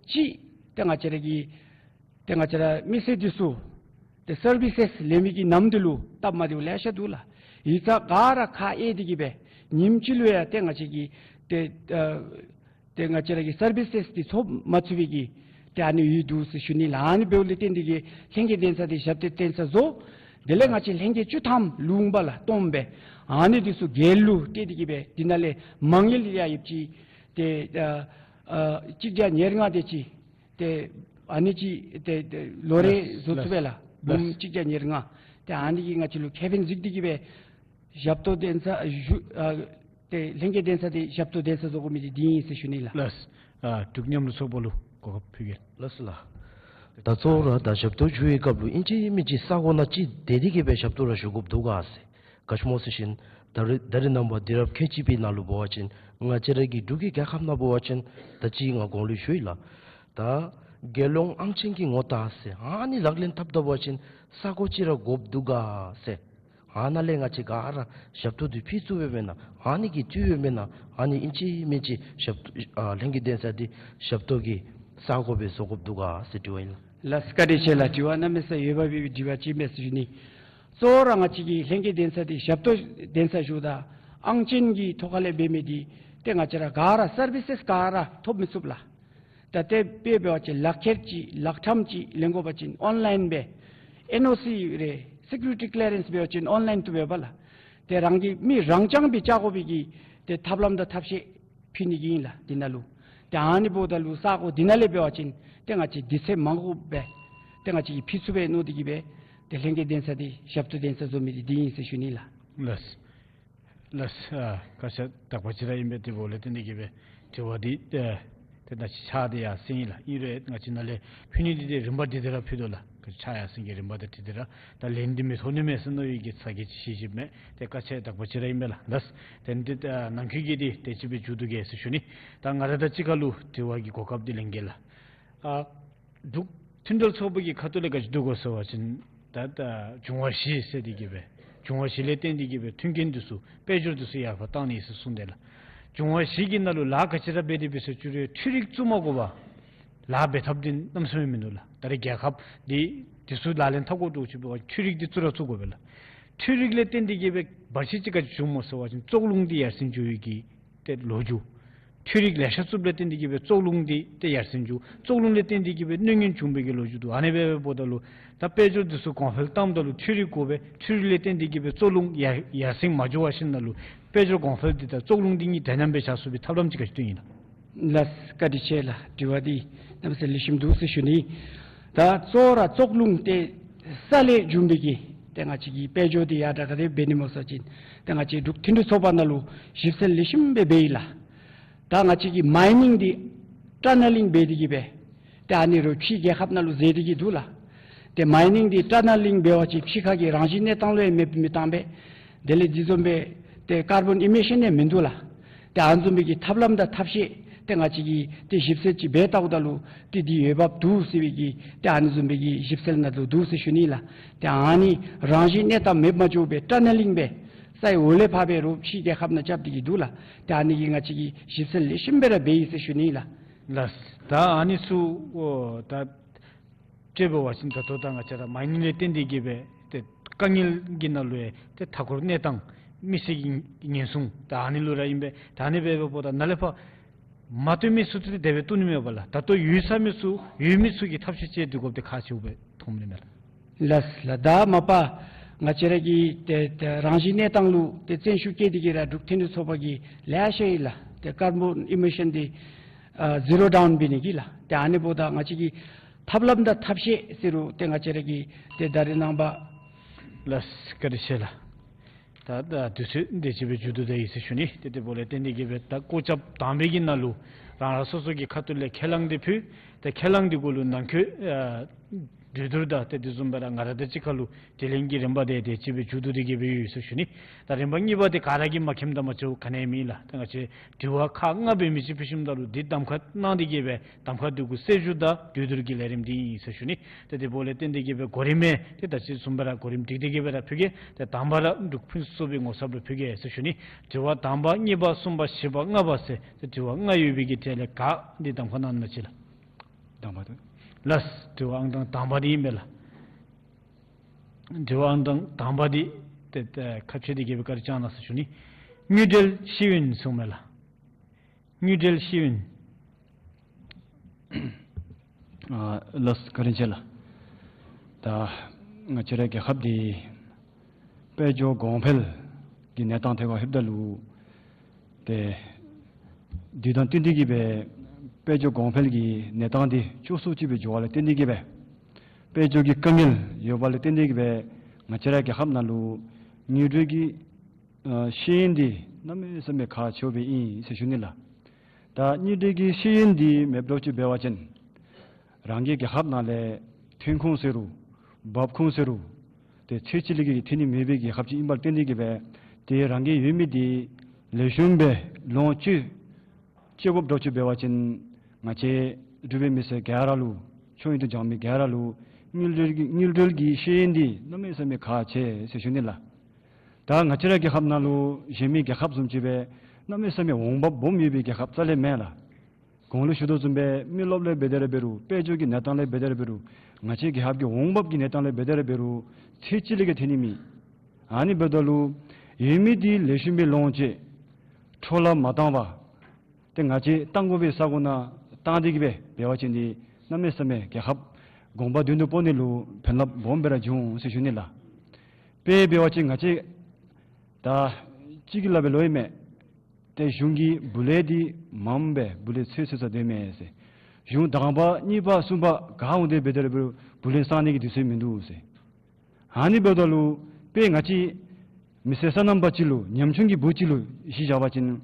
ཅིག་ཏེ་ང་བཅས་ར་གི་ཏེ་ང་བཅས་ར་མི་སེར་འདི་ཚུ་ཏེ་སར་བི་སེས་ལེན་མི་གི་ནམ་འདི་ལུ་སྟབས་མ་བདེཝ་ལེ་ཤ་འདུག་ལགས། ཡིག་ཚང་ག་ར་ཁ་གཡེང་སྟེ་གི་སྦེ་ཉིནམ་གཅིག་ལུ་ཡང་ཏེ་ང་བཅས་ཀྱི་ཏེ་ཨ་ཏེ་ང་བཅས་ར་གི་སར་བི་སེས་འདི་ཐོབ་མ་ཚུགས་པའི་གི་ཏེ་ཨ་ནི་ཡོད་འདུག་ཟེར་ཞུ་ནི་ལགས། ཨ་ནི་འབདཝ་ལས་བརྟེན་ཏེ་གི་ལྷན་རྒྱས་གདན་ས་འདི་ཞབས་ཏོག་གདན་ས་བཟོ། དེ་ལས་ང་བཅས་ལྷན་རྒྱས་བཅུ་ཐམ་ལུང་པ་ལགས་སྟོངམ་སྦེ་ཨ་ནི་འདི་ཚུ་སྒེར་ལུ་སྤྲོད་དེ་གི་སྦེ་འདི་ནང་ལས་མ་དངུལ་ཡང་ཡོདཔ་ཅིག་ཏེ་ཨ་ཨ་གཅིག་བརྒྱ་ཉེར་ལྔ་དེ་ཅིག་ཏེ་ཨ་ནི་ཅིག་ཏེ་ཏེ་ལོ་རེ་ལགས་བཟོ་ཚུགས་པས་ལགས། ལགས། འབུམ་གཅིག་བརྒྱ་ཉེར་ལྔ། ཏེ་ཨ་ནི་གིས་ང་བཅས་ལུ་ཁེ་ཕན་གཟིགས་ཏེ་གི་སྦེ་ཞབས་ཏོག་གདན་ས་བཞུགས་ཨ་ཏེ་ལྷན་རྒྱས་གདན་ས་འདི་ཞབས་ཏོག་གདན་ས་བཟོ་དགོ་མི་འདི་འདི་ཨིན་ཟེར་ཞུ་ནི་ལགས། ལགས། ཨ་འབྲུག་མཉམ་རུབ་ཚོགས་པ་ལུ་གོ་སྐབས་ཕུལ་གེ། ལགས་སོ་ལགས། ད་གཙོ་བོ་ར་ད་ཞབས་ཏོག་ཞུ་བའི་སྐབས་ལུ་ཨིན་ཅི་མིན་ཅི་ས་གོ་ནང་ཅིག་སྡོད་དེ་གི་སྦེ་ཞབས་ཏོག་ར་ཞུ་དགོཔ་འདུག་ག་ཟེར། ག་ཅི་སྨོ་ཟེར་ཞིན་ད་རེས་ད་རེས་ནངས་པ་དུས་རབས་ཁལ་གཅིག་པའི་ནང་ལུ་འབད་བ་ཅིན་ང་བཅས་ར་གི་འབྲུག་གི་རྒྱལ་ཁབ་ནང་འབད་བ་ཅིན་ད་ཅི་ང་གོང་ལུ་ཞུ་ཡི་ལགས། ད་རྒྱལ་ཡོངས་ཨང་ཅན་གྱི་ངོ་རྟགས་ཟེར་ཨ་ནི་ལག་ལེན་འཐབ་ད་འབད་བ་ཅིན་ས་གོ་ཅིག་ར་དགོཔ་འདུག་ག་ཟེར། ཨ་ནཱ་ལས་ང་བཅས་ག་ར་ཞབས་ཏོག་འདི་ཕུལ་ཚུགས་པས་མེན་ན། ཨ་ནི་གི་འཐུས་ཡོད་མེན་ན། ཨ་ནི་ཨིན་ཅི་མིན་ཅི་ཞབས་ཨ་ལྷན་རྒྱས་གདན་ས་འདི་ཞབས་ཏོག་གི་ས་གོ་སྦེ་བཟོ་དགོཔ་འདུག་ག་ཟེར་དྲི་བ་ཨིན་ལགས། ལགས་བཀའ་དྲིན་ཆེ་ལགས། དྲི་བ་གནམ་མེད་ས་མེད་འོས་འབབ་ཡོད་པའི་དྲི་བ་ཅིག་ཨིན་མས་ཟེར་ཞུ་ནི། གཙོ་བོ་ར་ང་བཅས་ཀྱི་ལྷན་རྒྱས་གདན་ས་འདི་ཞབས་ཏོག་གདན་ས་ཞུཝ་ད་ཨང་ཅན་གྱི་ཐོག་ཁ་ལས་འབད་མི་འདི་ཏེ་ང་བཅས་ར་ག་ར་སར་བི་སེས་ག་ར་ཐོབ་མི་ཚུགས་ལགས། ད་ཏེ་དཔེ་འབད་བ་ཅིན་ལག་ཁྱེར་ཅིག་ལག་ཁྲམ་ཅིག་ལེན་དགོ་པ་ཅིན་ཨོན་ལཱའིན་སྦེ་ཨེན་ཨོ་སི་རེ་སི་ཀིའུ་རི་ཊི་ཀི་ལི་ཡ་རེནསི་འབད་བ་ཅིན་ཨོན་ལཱའིན་བཏུབ་པས་ལགས། ཏེ་རང་གི་མི་རང་རྐྱང་སྦེ་བཅར་དགོ་པའི་གི་ཏེ་ཐབས་ལམ་དང་ཐབས་ཤེས་ཕུལ་ནི་གི་ཨིན་ལགས་འདི་ནང་ལུ། ཏེ་ཨ་ནི་འབདཝ་ད་ལུ་ས་གོ་འདི་ནང་ལས་འབད་བ་ཅིན་ཏེ་ང་བཅས་དུས་ཚོད་མང་དགོཔ་སྦེ་ཏེ་ང་བཅས་ཀྱིས་ཕུལ་ཚུགས་པས་མནོ་སྟེ་གི་སྦེ་ཏེ་ལྷན་རྒྱས་གདན་ས་འདི་ཞབས་ཏོག་གདན་ས་བཟོ་མི་འདི་འདི་ཨིན་ཟེར་ཞུ་ནི་ལགས། ལགས། ལགས། ཨ་སྐད་ཆ་དག་པ་ཅིག་ར་ཨིན་པས། དེ་འབདཝ་ལས་བརྟེན་ཏེ་གི་སྦེ་དྲི་བ་འདི་ཨ་ཏེ་ད་ཅི་ཆགས་ཏེ་ཡར་སོང་ཡི་ལགས། ཨིན་རུང་ང་བཅས་ནཱ་ལས་ཕུལ་ནི་འདི་ཏེ་རིམ་པ་འདི་དེ་ར་ཕུལ་དོ་ལགས། སྐད་ཆ་ཡར་སེང་གི་རིམ་པ་དང་འཁྲིལ་ཏེ་ར་ད་ལན་འདི་མི་ཐོབ་ནི་མས་ཟེར་མནོ་བའི་གི་ཚ་གྱང་ཅིག་ཞི་ཞིཝ་མས། ཏེ་སྐད་ཆ་དག་པ་ཅིག་ར་ཨིན་པས་ལགས། ལགས། ཏེ་འདི་ཨ་ནང་འཁོད་ཀྱི་འདི་དེ་ཅིག་སྦེ་མཇུག་བསྡུ་གེ་ཟེར་ཞུ་ནི། ད་ང་ར་དང་གཅིག་ཁར་ལུ་དྲི་བ་གི་གོ་སྐབས་འདི་ལེན་གེ་ལགས། ཨ་འབྲུག་མཐུན་སྒྲིལ་ཚོགས་པ་གི་ཁ་ཐུག་ལས་ག་ཅི་འདུག་གོ་ཟེར་བ་ཅིན་ད་ད་འབྱུང་བ་བཞི་ཟེར་ཏེ་གི་སྦེ་འབྱུང་བ་བཞི་ལས་བརྟེན་ཏེ་གི་སྦེ་མཐུན་རྐྱེན་འདི་ཚུ་དཔལ་འབྱོར་འདི་ཚུ་ཡར་འཕར་བཏང་ནི་ཟེར་གསུངས་ཏེ་ལགས། འབྱུང་བ་བཞི་གི་ནང་ལུ་ལཱ་ག་ཅི་ར་འབད་དེ་འབད་ཟེར་བཅུག་རུང་འཕྲུལ་རིག་བཙུགས་མ་དགོ་པར་ལཱ་འབད་ཐབས་འདི་གནམ་མེད་ས་མེད་མིན་འདུག་ལགས། ད་རེས་རྒྱལ་ཁབ་འདི་འདི་ཚུ་ལག་ལེན་འཐབ་དགོ་འདྲཝ་ཅིག་འབད་བ་འཕྲུལ་རིག་འདི་བཙུགས་ར་བཙུགས་དགོ་པས་ལགས། འཕྲུལ་རིག་ལས་བརྟེན་ཏེ་གི་སྦེ་བར་ཆད་ཅིག་ག་ཅི་འབྱུངམ་སྨོ་ཟེར་བ་ཅིན་བཙོག་རླུང་འདི་ཡར་སེང་འགྱོ་བའི་གི་ཏེ་ལོ་རྒྱུས། འཕྲུལ་རིག་ལེ་ཤ་བཙུགསཔ་ལས་བརྟེན་ཏེ་གི་སྦེ་བཙོག་རླུང་འདི་ཏེ་ཡར་སེང་འགྱོ། བཙོག་རླུང་ལས་བརྟེན་ཏེ་གི་སྦེ་གནོད་ཉེན་བྱུང་བའི་གི་ལོ་རྒྱུས་འདུག། ཨ་ནི་སྦེ་འབདཝ་ད་ལུ་ད་དཔལ་འབྱོར་འདི་ཚུ་གོང་འཕེལ་བཏངམ་ད་ལུ་འཕྲུལ་རིག་དགོ་པས། འཕྲུལ་རིག་ལས་བརྟེན་ཏེ་གི་སྦེ་བཙོག་རླུང་ཡར་ཡར་སེང་མ་འགྱོ་བ་ཅིན་ན་ལུ་དཔལ་འབྱོར་གོང་འཕེལ་འདི་དང་བཙོག་རླུང་འདི་གཉིས་འདྲ་མཉམ་སྦེ་བཞག་ཚུགས་པའི་ཐབས་ལམ་ཅིག་ག་ཅི་སྟོན་ཨིན་ན། ལགས། བཀའ་དྲིན་ཆེ་ལགས། དྲི་བ་འདི་གནམ་མེད་ས་མེད་ལེགས་ཤོམ་འདུག་ཟེར་ཞུ་ནི། ད་གཙོ་བོ་ར་བཙོག་རླུང་ཏེ་ས་ལས་བྱུང་བའི་གི་ཏེ་ང་བཅས་ཀྱི་དཔལ་འབྱོར་འདི་ཡར་དྲག་ག་དེ་འབད་ནི་སྨོ་ཟེར་བ་ཅིན་ཏེ་ང་བཅས་འབྲུག་མཐུན་སྒྲིལ་ཚོགས་པ་ནང་ལུ་ཞིབ་འཚོལ་ལེགས་ཤོམ་སྦེ་འབད་ཡི་ལགས། ད་ང་བཅས་ཀྱི་མའི་ནིང་འདི་ཊ་ནེ་ལིང་འབད་དེ་གི་སྦེ་ཏེ་ཨ་ནི་རོགས་ཕྱི་རྒྱལ་ཁབ་ནང་ལུ་འཛུལ་ཏེ་གི་འདུག་ལགས། ཏེ་མའི་ནིང་འདི་ཊ་ནེ་ལིང་འབད་བ་ཅིན་ཕྱི་ཁ་གི་རང་བཞིན་གནས་སྟངས་ལུ་ཡང་མེདཔ་མི་བཏང་པས། དེ་ལས་འདི་བཟུམ་སྦེ་ཏེ་ཀར་བོན་ཨི་མི་ཤཱན་ཡང་མིན་འདུག་ལགས། ཏེ་ཨ་ནི་བཟུམ་སྦེ་གི་ཐབས་ལམ་དང་ཐབས་ཤེས་ཏེ་ང་བཅས་ཀྱིས་ཏེ་ཞིབ་འཚོལ་ཅིག་འབད་བལྟཝ་ད་ལུ་ཏེ་འདི་འོས་འབབ་འདུག་ཟེར་བའི་གི་ཏེ་ཨ་ནི་བཟུམ་སྦེ་གི་ཞིབ་འཚོལ་ནང་ལུ་འདུག་ཟེར་ཞུ་ནི་ལགས། ཏེ་ཨ་ནི་རང་བཞིན་གནས་སྟངས་མེདཔ་མ་འགྱོ་བའི་ཊ་ནེ་ལིང་སྦེ་ ད་འོག་ལས་ཕར་སྦེ་རོགས་ཕྱི་རྒྱལ་ཁབ་ནང་རྐྱབ་སྟེ་གི་འདུག་ལགས། ཏེ་ཨ་ནི་གིས་ང་བཅས་ཀྱིས་ཞིབ་འཚོལ་ལེགས་ཤོམ་སྦེ་ར་འབད་ཡི་ཟེར་ཞུ་ནི་ལགས། ལགས། ད་ཨ་ནི་ཚུ་ཨོ་ད་དཔྱེ་འབད་བ་ཅིན་ད་ལྟོ་ད་ང་བཅས་ར་མ་ནིང་ལས་བརྟེན་ཏེ་གི་སྦེ་ཏེ་དཀའ་ངལ་གྱི་ནང་ལུ་ཡང་ཏེ་མཐའ་འཁོར་གནས་སྟངས་མི་སེར་གྱི་ཉེན་སྲུང་ད་ཨ་ནི་ལུ་ར་ཨིན་པས། ད་ཨ་ནི་སྦེ་འབདཝ་ད་ནཱ་ལས་ཕར་མ་བཏོན་མི་ཚུ་ཏེ་དེ་སྦེ་བཏོན་ནི་མས་པ་ལགས། ད་ལྟོ་ཡོད་ས་མི་ཚུ་ཡོད་མི་ཚུ་གིས་ཐབས་ཤེས་སྤྱད་དེ་དགོཔ་འདི་ཁག་ཆེཝ་སྦེ་མཐོངམ་ཨིན་མས་ལགས། ལགས་ལགས། ད་མ་པ་ང་བཅས་ར་གི་ཏེ་ཏེ་རང་བཞིན་གནས་སྟངས་ལུ་ཏེ་བརྩོན་ཤུགས་བསྐྱེད་དེ་གི་ར་འབྲུག་ཐད་རི་ཚོགས་པ་གིས་ལེ་ཤ་ཡོད་ལགས། ཏེ་ཀར་བོན་ཨི་མི་ཤཱན་འདི་ཨ་ཟི་རོ་ཌའུན་འབད་ནི་གི་ལགས། ཏེ་ཨ་ནི་འབདཝ་ད་ང་བཅས་ཀྱི་ཐབས་ལམ་དང་ཐབས་ཤེས་ཟེར་རུང་ཏེ་ང་བཅས་ར་གིས་ཏེ་ད་རེས་ནངས་པ། ལགས་བཀའ་དྲིན་ཆེ་ལགས། ད་ད་དུས་ཚོད་འདི་ཅིག་སྦེ་མཇུག་བསྡུ་ད་ཡི་ཟེར་ཞུ་ནི། ཏེ་དེ་འབདཝ་ལས་བརྟེན་ཏེ་གི་སྦེ་ད་སྐོར་རྐྱབ་དང་པའི་གི་ནང་ལུ་རང་རང་སོ་སོ་གི་ཁ་ཐུག་ལས་ཁས་བླངས་འདི་ཕུལ། ཏེ་ཁས་བླངས་འདི་གུ་ལུ་ནང་འཁོད་ཨ་གྲོས་བསྡུར་དང་ཏེ་དེ་བཟུམ་སྦེ་ར་ང་ར་དང་གཅིག་ཁར་ལུ་དྲི་ལན་གྱི་རིམ་པ་འདི་དེ་ཅིག་སྦེ་མཇུག་བསྡུ་སྟེ་གི་སྦེ་ཡོད་ཟེར་ཞུ་ནི། ད་རིམ་པ་གཉིས་པ་འདི་ག་ར་གིས་མ་མཁྱེནམ་དང་མ་ཤེསཔ་ག་ནི་ཡང་མེད་ལགས། ད་ང་བཅས་དྲི་བ་ཁག་ལྔ་སྦེ་མི་ཅིག་ཕུལ་ཞིནམ་ད་ལུ་འདི་གདམ་ཁ་གནང་སྟེ་གི་སྦེ་གདམ་ཁ་འདི་གུ་གསལ་ཞུ་དང་གྲོས་བསྡུར་གྱི་ལས་རིམ་འདི་ཨིན་ཟེར་ཞུ་ནི། ཏེ་དེ་འབདཝ་ལས་བརྟེན་ཏེ་གི་སྦེ་གོ་རིམ་ཡང་ཏེ་ད་ཅི་བཟུམ་སྦེ་ར་གོ་རིམ་སྒྲིག་སྟེ་གི་སྦེ་ར་ཕུལ་གེ། ཏེ་དང་པ་ར་འབྲུག་ཕུན་སུམ་ཚོགས་པའི་ངོ་ཚབ་ལུ་ཕུལ་གེ་ཟེར་ཞུ་ནི། དྲི་བ་དང་པ་གཉིས་པ་གསུམ་པ་བཞི་པ་ལྔ་པ་ཟེར་ཏེ་དྲི་བ་ལྔ་ཡོད་པའི་གི་གྲས་ལས་ག་འདི་གདམ་ཁ་གནང་ནི་ཅིག་ལགས། དང་པ་དེ། ལགས། དྲི་བ་ཨང་གྲངས་དང་པ་འདི་ཨིན་པས་ལགས། དྲི་བ་ཨང་གྲངས་དང་པ་འདི་ཏེ་ཏེ་ཁ་ཕྱེ་སྟེ་གི་སྦེ་བཀའ་དྲིན་བསྐྱང་གནང་ཟེར་ཞུ་ནི། དངུལ་འབྲེལ་ཤེས་ཡོན་ཟེར་མས་ལགས། དངུལ་འབྲེལ་ཤེས་ཡོན། ཨ་ལགས་བཀའ་དྲིན་ཆེ་ལགས། ད་ང་བཅས་རའི་རྒྱལ་ཁབ་འདི་དཔལ་འབྱོར་གོང་འཕེལ་གྱི་གནས་སྟངས་ཐད་ཁར་ལྷོདཔ་ད་ལུ་ཏེ་དུས་དང་བསྟུན་ཏེ་གི་སྦེ་དཔལ་འབྱོར་གོང་འཕེལ་གྱི་གནས་སྟངས་འདི་སྐྱོ་སུ་ཅིག་སྦེ་འགྱོ་བ་ལས་བརྟེན་ཏེ་གི་སྦེ་དཔལ་འབྱོར་གྱི་དཀའ་ངལ་ཡོད་པ་ལས་བརྟེན་ཏེ་གི་སྦེ་ང་བཅས་རའི་རྒྱལ་ཁབ་ནང་ལུ་དངུལ་འབྲེལ་གྱི་ཨ་ཤེས་ཡོན་འདི་གནམ་མེད་ས་མེད་ཁག་ཆེཝ་སྦེ་ཨིན་ཟེར་ཞུ་ནི་ལགས། ད་དངུལ་འབྲེལ་གྱི་ཤེས་ཡོན་འདི་མེདཔ་འདྲཝ་ཅིག་འབད་བ་ཅིན་རང་གི་རྒྱལ་ཁབ་ནང་ལས་ཐོན་ཁུངས་ཟེར་རུང་འབབ་ཁུངས་ཟེར་རུང་ཏེ་ཚད་ཅིག་ལས་བརྒལ་ཏེ་ཐོན་ནི་མེད་པའི་རྒྱལ་ཁབ་ཅིག་ཨིན་པ་ལས་བརྟེན་ཏེ་གི་སྦེ་ཏེ་རང་གི་ཡོད་མི་འདི་ལེགས་ཤོམ་སྦེ་ལོངས་སྤྱོད་སྤྱོད་དགོཔ་འདྲཝ་ཅིག་འབད་བ་ཅིན་ང་བཅས་འབྲུག་པའི་མི་སེར་ག་ར་ལུ་ཆོས་ཡོན་དུ་སྦྱང་མི་ག་ར་ལུ་དངུལ་འབྲེལ་གྱི་དངུལ་འབྲེལ་གྱི་ཤེས་ཡོན་འདི་གནམ་མེད་ས་མེད་ཁག་ཆེ་ཟེར་ཞུ་ནི་ལགས། ད་ང་བཅས་རའི་རྒྱལ་ཁབ་ནང་ལུ་གཞན་མི་རྒྱལ་ཁབ་བཟུམ་ཅིག་སྦེ་གནམ་མེད་ས་མེད་འོང་འབབ་སྦོམ་ཡོད་པའི་རྒྱལ་ཁབ་རྩ་ལས་མེན་ལགས། གོང་ལུ་ཞུ་དོ་བཟུམ་སྦེ་མི་རློབས་ལས་འབད་དེ་ར་འབད་རུང་དཔལ་འབྱོར་གྱི་གནས་སྟངས་ལས་འབད་དེ་ར་འབད་རུང་ང་བཅས་རྒྱལ་ཁབ་ཀྱི་འོང་འབབ་ཀྱི་གནས་སྟངས་ལས་འབད་དེ་ར་འབད་རུང་ཚད་ཅིག་ལས་བརྒལ་ཏེ་ཐོན་ནི་མེད། ཨ་ནི་འབདཝ་ད་ལུ་ཡོད་མི་འདི་ལེགས་ཤོམ་སྦེ་ལོངས་སྤྱོད་འཕྲོ་བརླག་མ་བཏང་བར་ཏེ་ང་བཅས་བཏང་དགོ་པའི་ས་གོ་ནང་བཏང་སྟེ་གི་སྦེ་འབད་བ་ཅིན་འདི་གནམ་མེད་ས་མེད་རྒྱལ་ཁབ་གོང་འཕེལ་དོན་དུ་སྤོ་ནི་ལུ་ཕན་རླབས་སྦོམ་སྦེ་ར་འབྱུང་ཟེར་ཞུ་ནི་ལགས། དཔེ་འབད་བ་ཅིན་ང་བཅས་ད་གཅིག་གི་ལཱ་འབད་ལོ་ཡི་མས། ཏེ་གཞུང་གིས་བུ་ལོན་འདི་མངམ་སྦེ་བུ་ལོན་ཚོད་ཚོད་ས་སྡོད་མས་ཟེར། གཞུང་དང་པ་གཉིས་པ་གསུམ་པ་ག་འོང་དེ་འབད་དེ་ར་འབད་རུང་བུ་ལོན་བསག་ནི་གི་དུས་ཚོད་མིན་འདུག་ཟེར། ཨ་ནི་འབདཝ་ད་ལུ་དཔེ་ང་བཅས་མི་སེར་སོ་ནམ་པ་ཅིག་ལུ་ཉམ་ཆུང་གི་བུ་ཅིག་ལུ་གཞི་བཞག་པ་ཅིན་ང་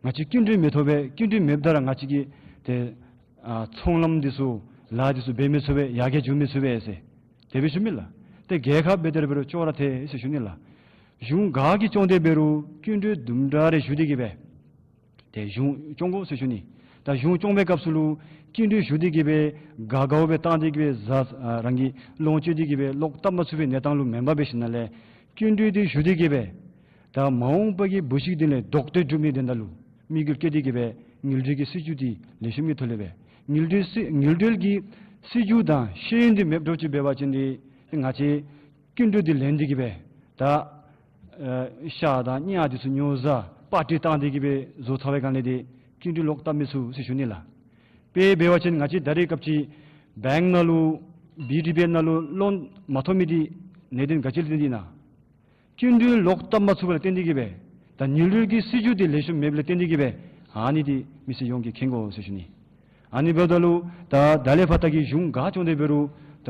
བཅས་སྐྱིན་འགྲུལ་མི་ཐོབ་པས། སྐྱིན་འགྲུལ་མེདཔ་ད་ར་ང་བཅས་ཀྱིས་ཏེ་ཨ་ཚོང་ལམ་འདི་ཚུ་ལཱ་འདི་ཚུ་འབད་མི་ཚུགས་པས། ཡར་རྒྱས་འགྱོ་མི་ཚུགས་པས་ཟེར་དེ་སྦེ་ཞུ་མི་ལགས། ཏེ་རྒྱལ་ཁབ་འབད་དེ་ར་འབད་རུང་ཅོག་ར་འཐད་ཟེར་ཞུ་ནི་ལགས། གཞུང་ག་གིས་སྐྱོང་དེ་འབད་རུང་སྐྱིན་འགྲུལ་དུམ་གྲ་རེ་ཞུ་སྟེ་གི་སྦེ་ཏེ་གཞུང་སྐྱོང་དགོ་ཟེར་ཞུ་ནི། ད་གཞུང་སྐྱོང་བའི་སྐབས་སུ་ལུ་སྐྱིན་འགྲུལ་ཞུ་སྟེ་གི་སྦེ་དགའ་དགའཝ་སྦེ་བཏང་སྟེ་གི་སྦེ་བཟའ་ཨ་རང་གི་ལོངས་སྤྱོད་དེ་གི་སྦེ་ལོག་བཏབ་མ་ཚུགས་པའི་གནས་སྟངས་ལུ་མེན་པར་འབད་ཞིནམ་ལས་སྐྱིན་འགྲུལ་འདི་ཞུ་སྟེ་གི་སྦེ་ད་མ་འོངས་པ་གི་བུ་གཞི་འདི་ལས་ལྡོག་སྟེ་འགྱོ་མི་དོན་དག་ལུ་དམིགས་ཡུལ་བསྐྱེད་དེ་གི་སྦེ་དངུལ་འབྲེལ་གྱི་སྲིད་བྱུས་འདི་ལེགས་ཤོམ་གྱི་ཐོག་ལས་སྦེ་དངུལ་འབྲེལ་སྲིད་དངུལ་འབྲེལ་གྱི་སྲིད་བྱུས་དང་ཤེས་ཡོན་འདི་མེདཔ་འདྲཝ་ཅིག་འབད་བ་ཅིན་འདི་ང་བཅས་སྐྱིན་འགྲུལ་འདི་ལེན་ཏེ་གི་སྦེ་ད་ཨེ་ཤ་དང་ཉ་འདི་ཚུ་ཉོ་བཟའ་པར་ཊི་བཏང་སྟེ་གི་སྦེ་བཟོ་ཚར་བའི་སྒང་ལས་འདི་སྐྱིན་འགྲུལ་ལོག་བཏབ་མི་ཚུགས་ཟེར་ཞུ་ནི་ལགས། དཔེ་འབད་བ་ཅིན་ང་བཅས་ད་རེས་སྐབས་ཅིག་བེངཀ་ནང་ལུ་བི་ཌི་བི་ནང་ལུ་ལོན་མ་ཐོབ་མི་འདི་གནད་དོན་ག་ཅི་ལས་བརྟེན་ཏེ་ཨིན་ན། སྐྱིན་འགྲུལ་ལོག་བཏབ་མ་ཚུགས་པ་ལས་བརྟེན་ཏེ་གི་སྦེ་ད་དངུལ་འབྲེལ་གྱི་སྲིད་བྱུས་འདི་ལེགས་ཤོམ་མེདཔ་ལས་བརྟེན་ཏེ་གི་སྦེ་ཨ་ནི་འདི་མི་སེར་ཡོངས་ཀྱིས་མཁྱེན་དགོ་ཟེར་ཞུ་ནི། ཨ་ནི་འབདཝ་ད་ལུ་ད་ད་ལས་ཕར་ད་གི་གཞུང་ག་སྐྱོང་དེ་འབད་རུང་ད་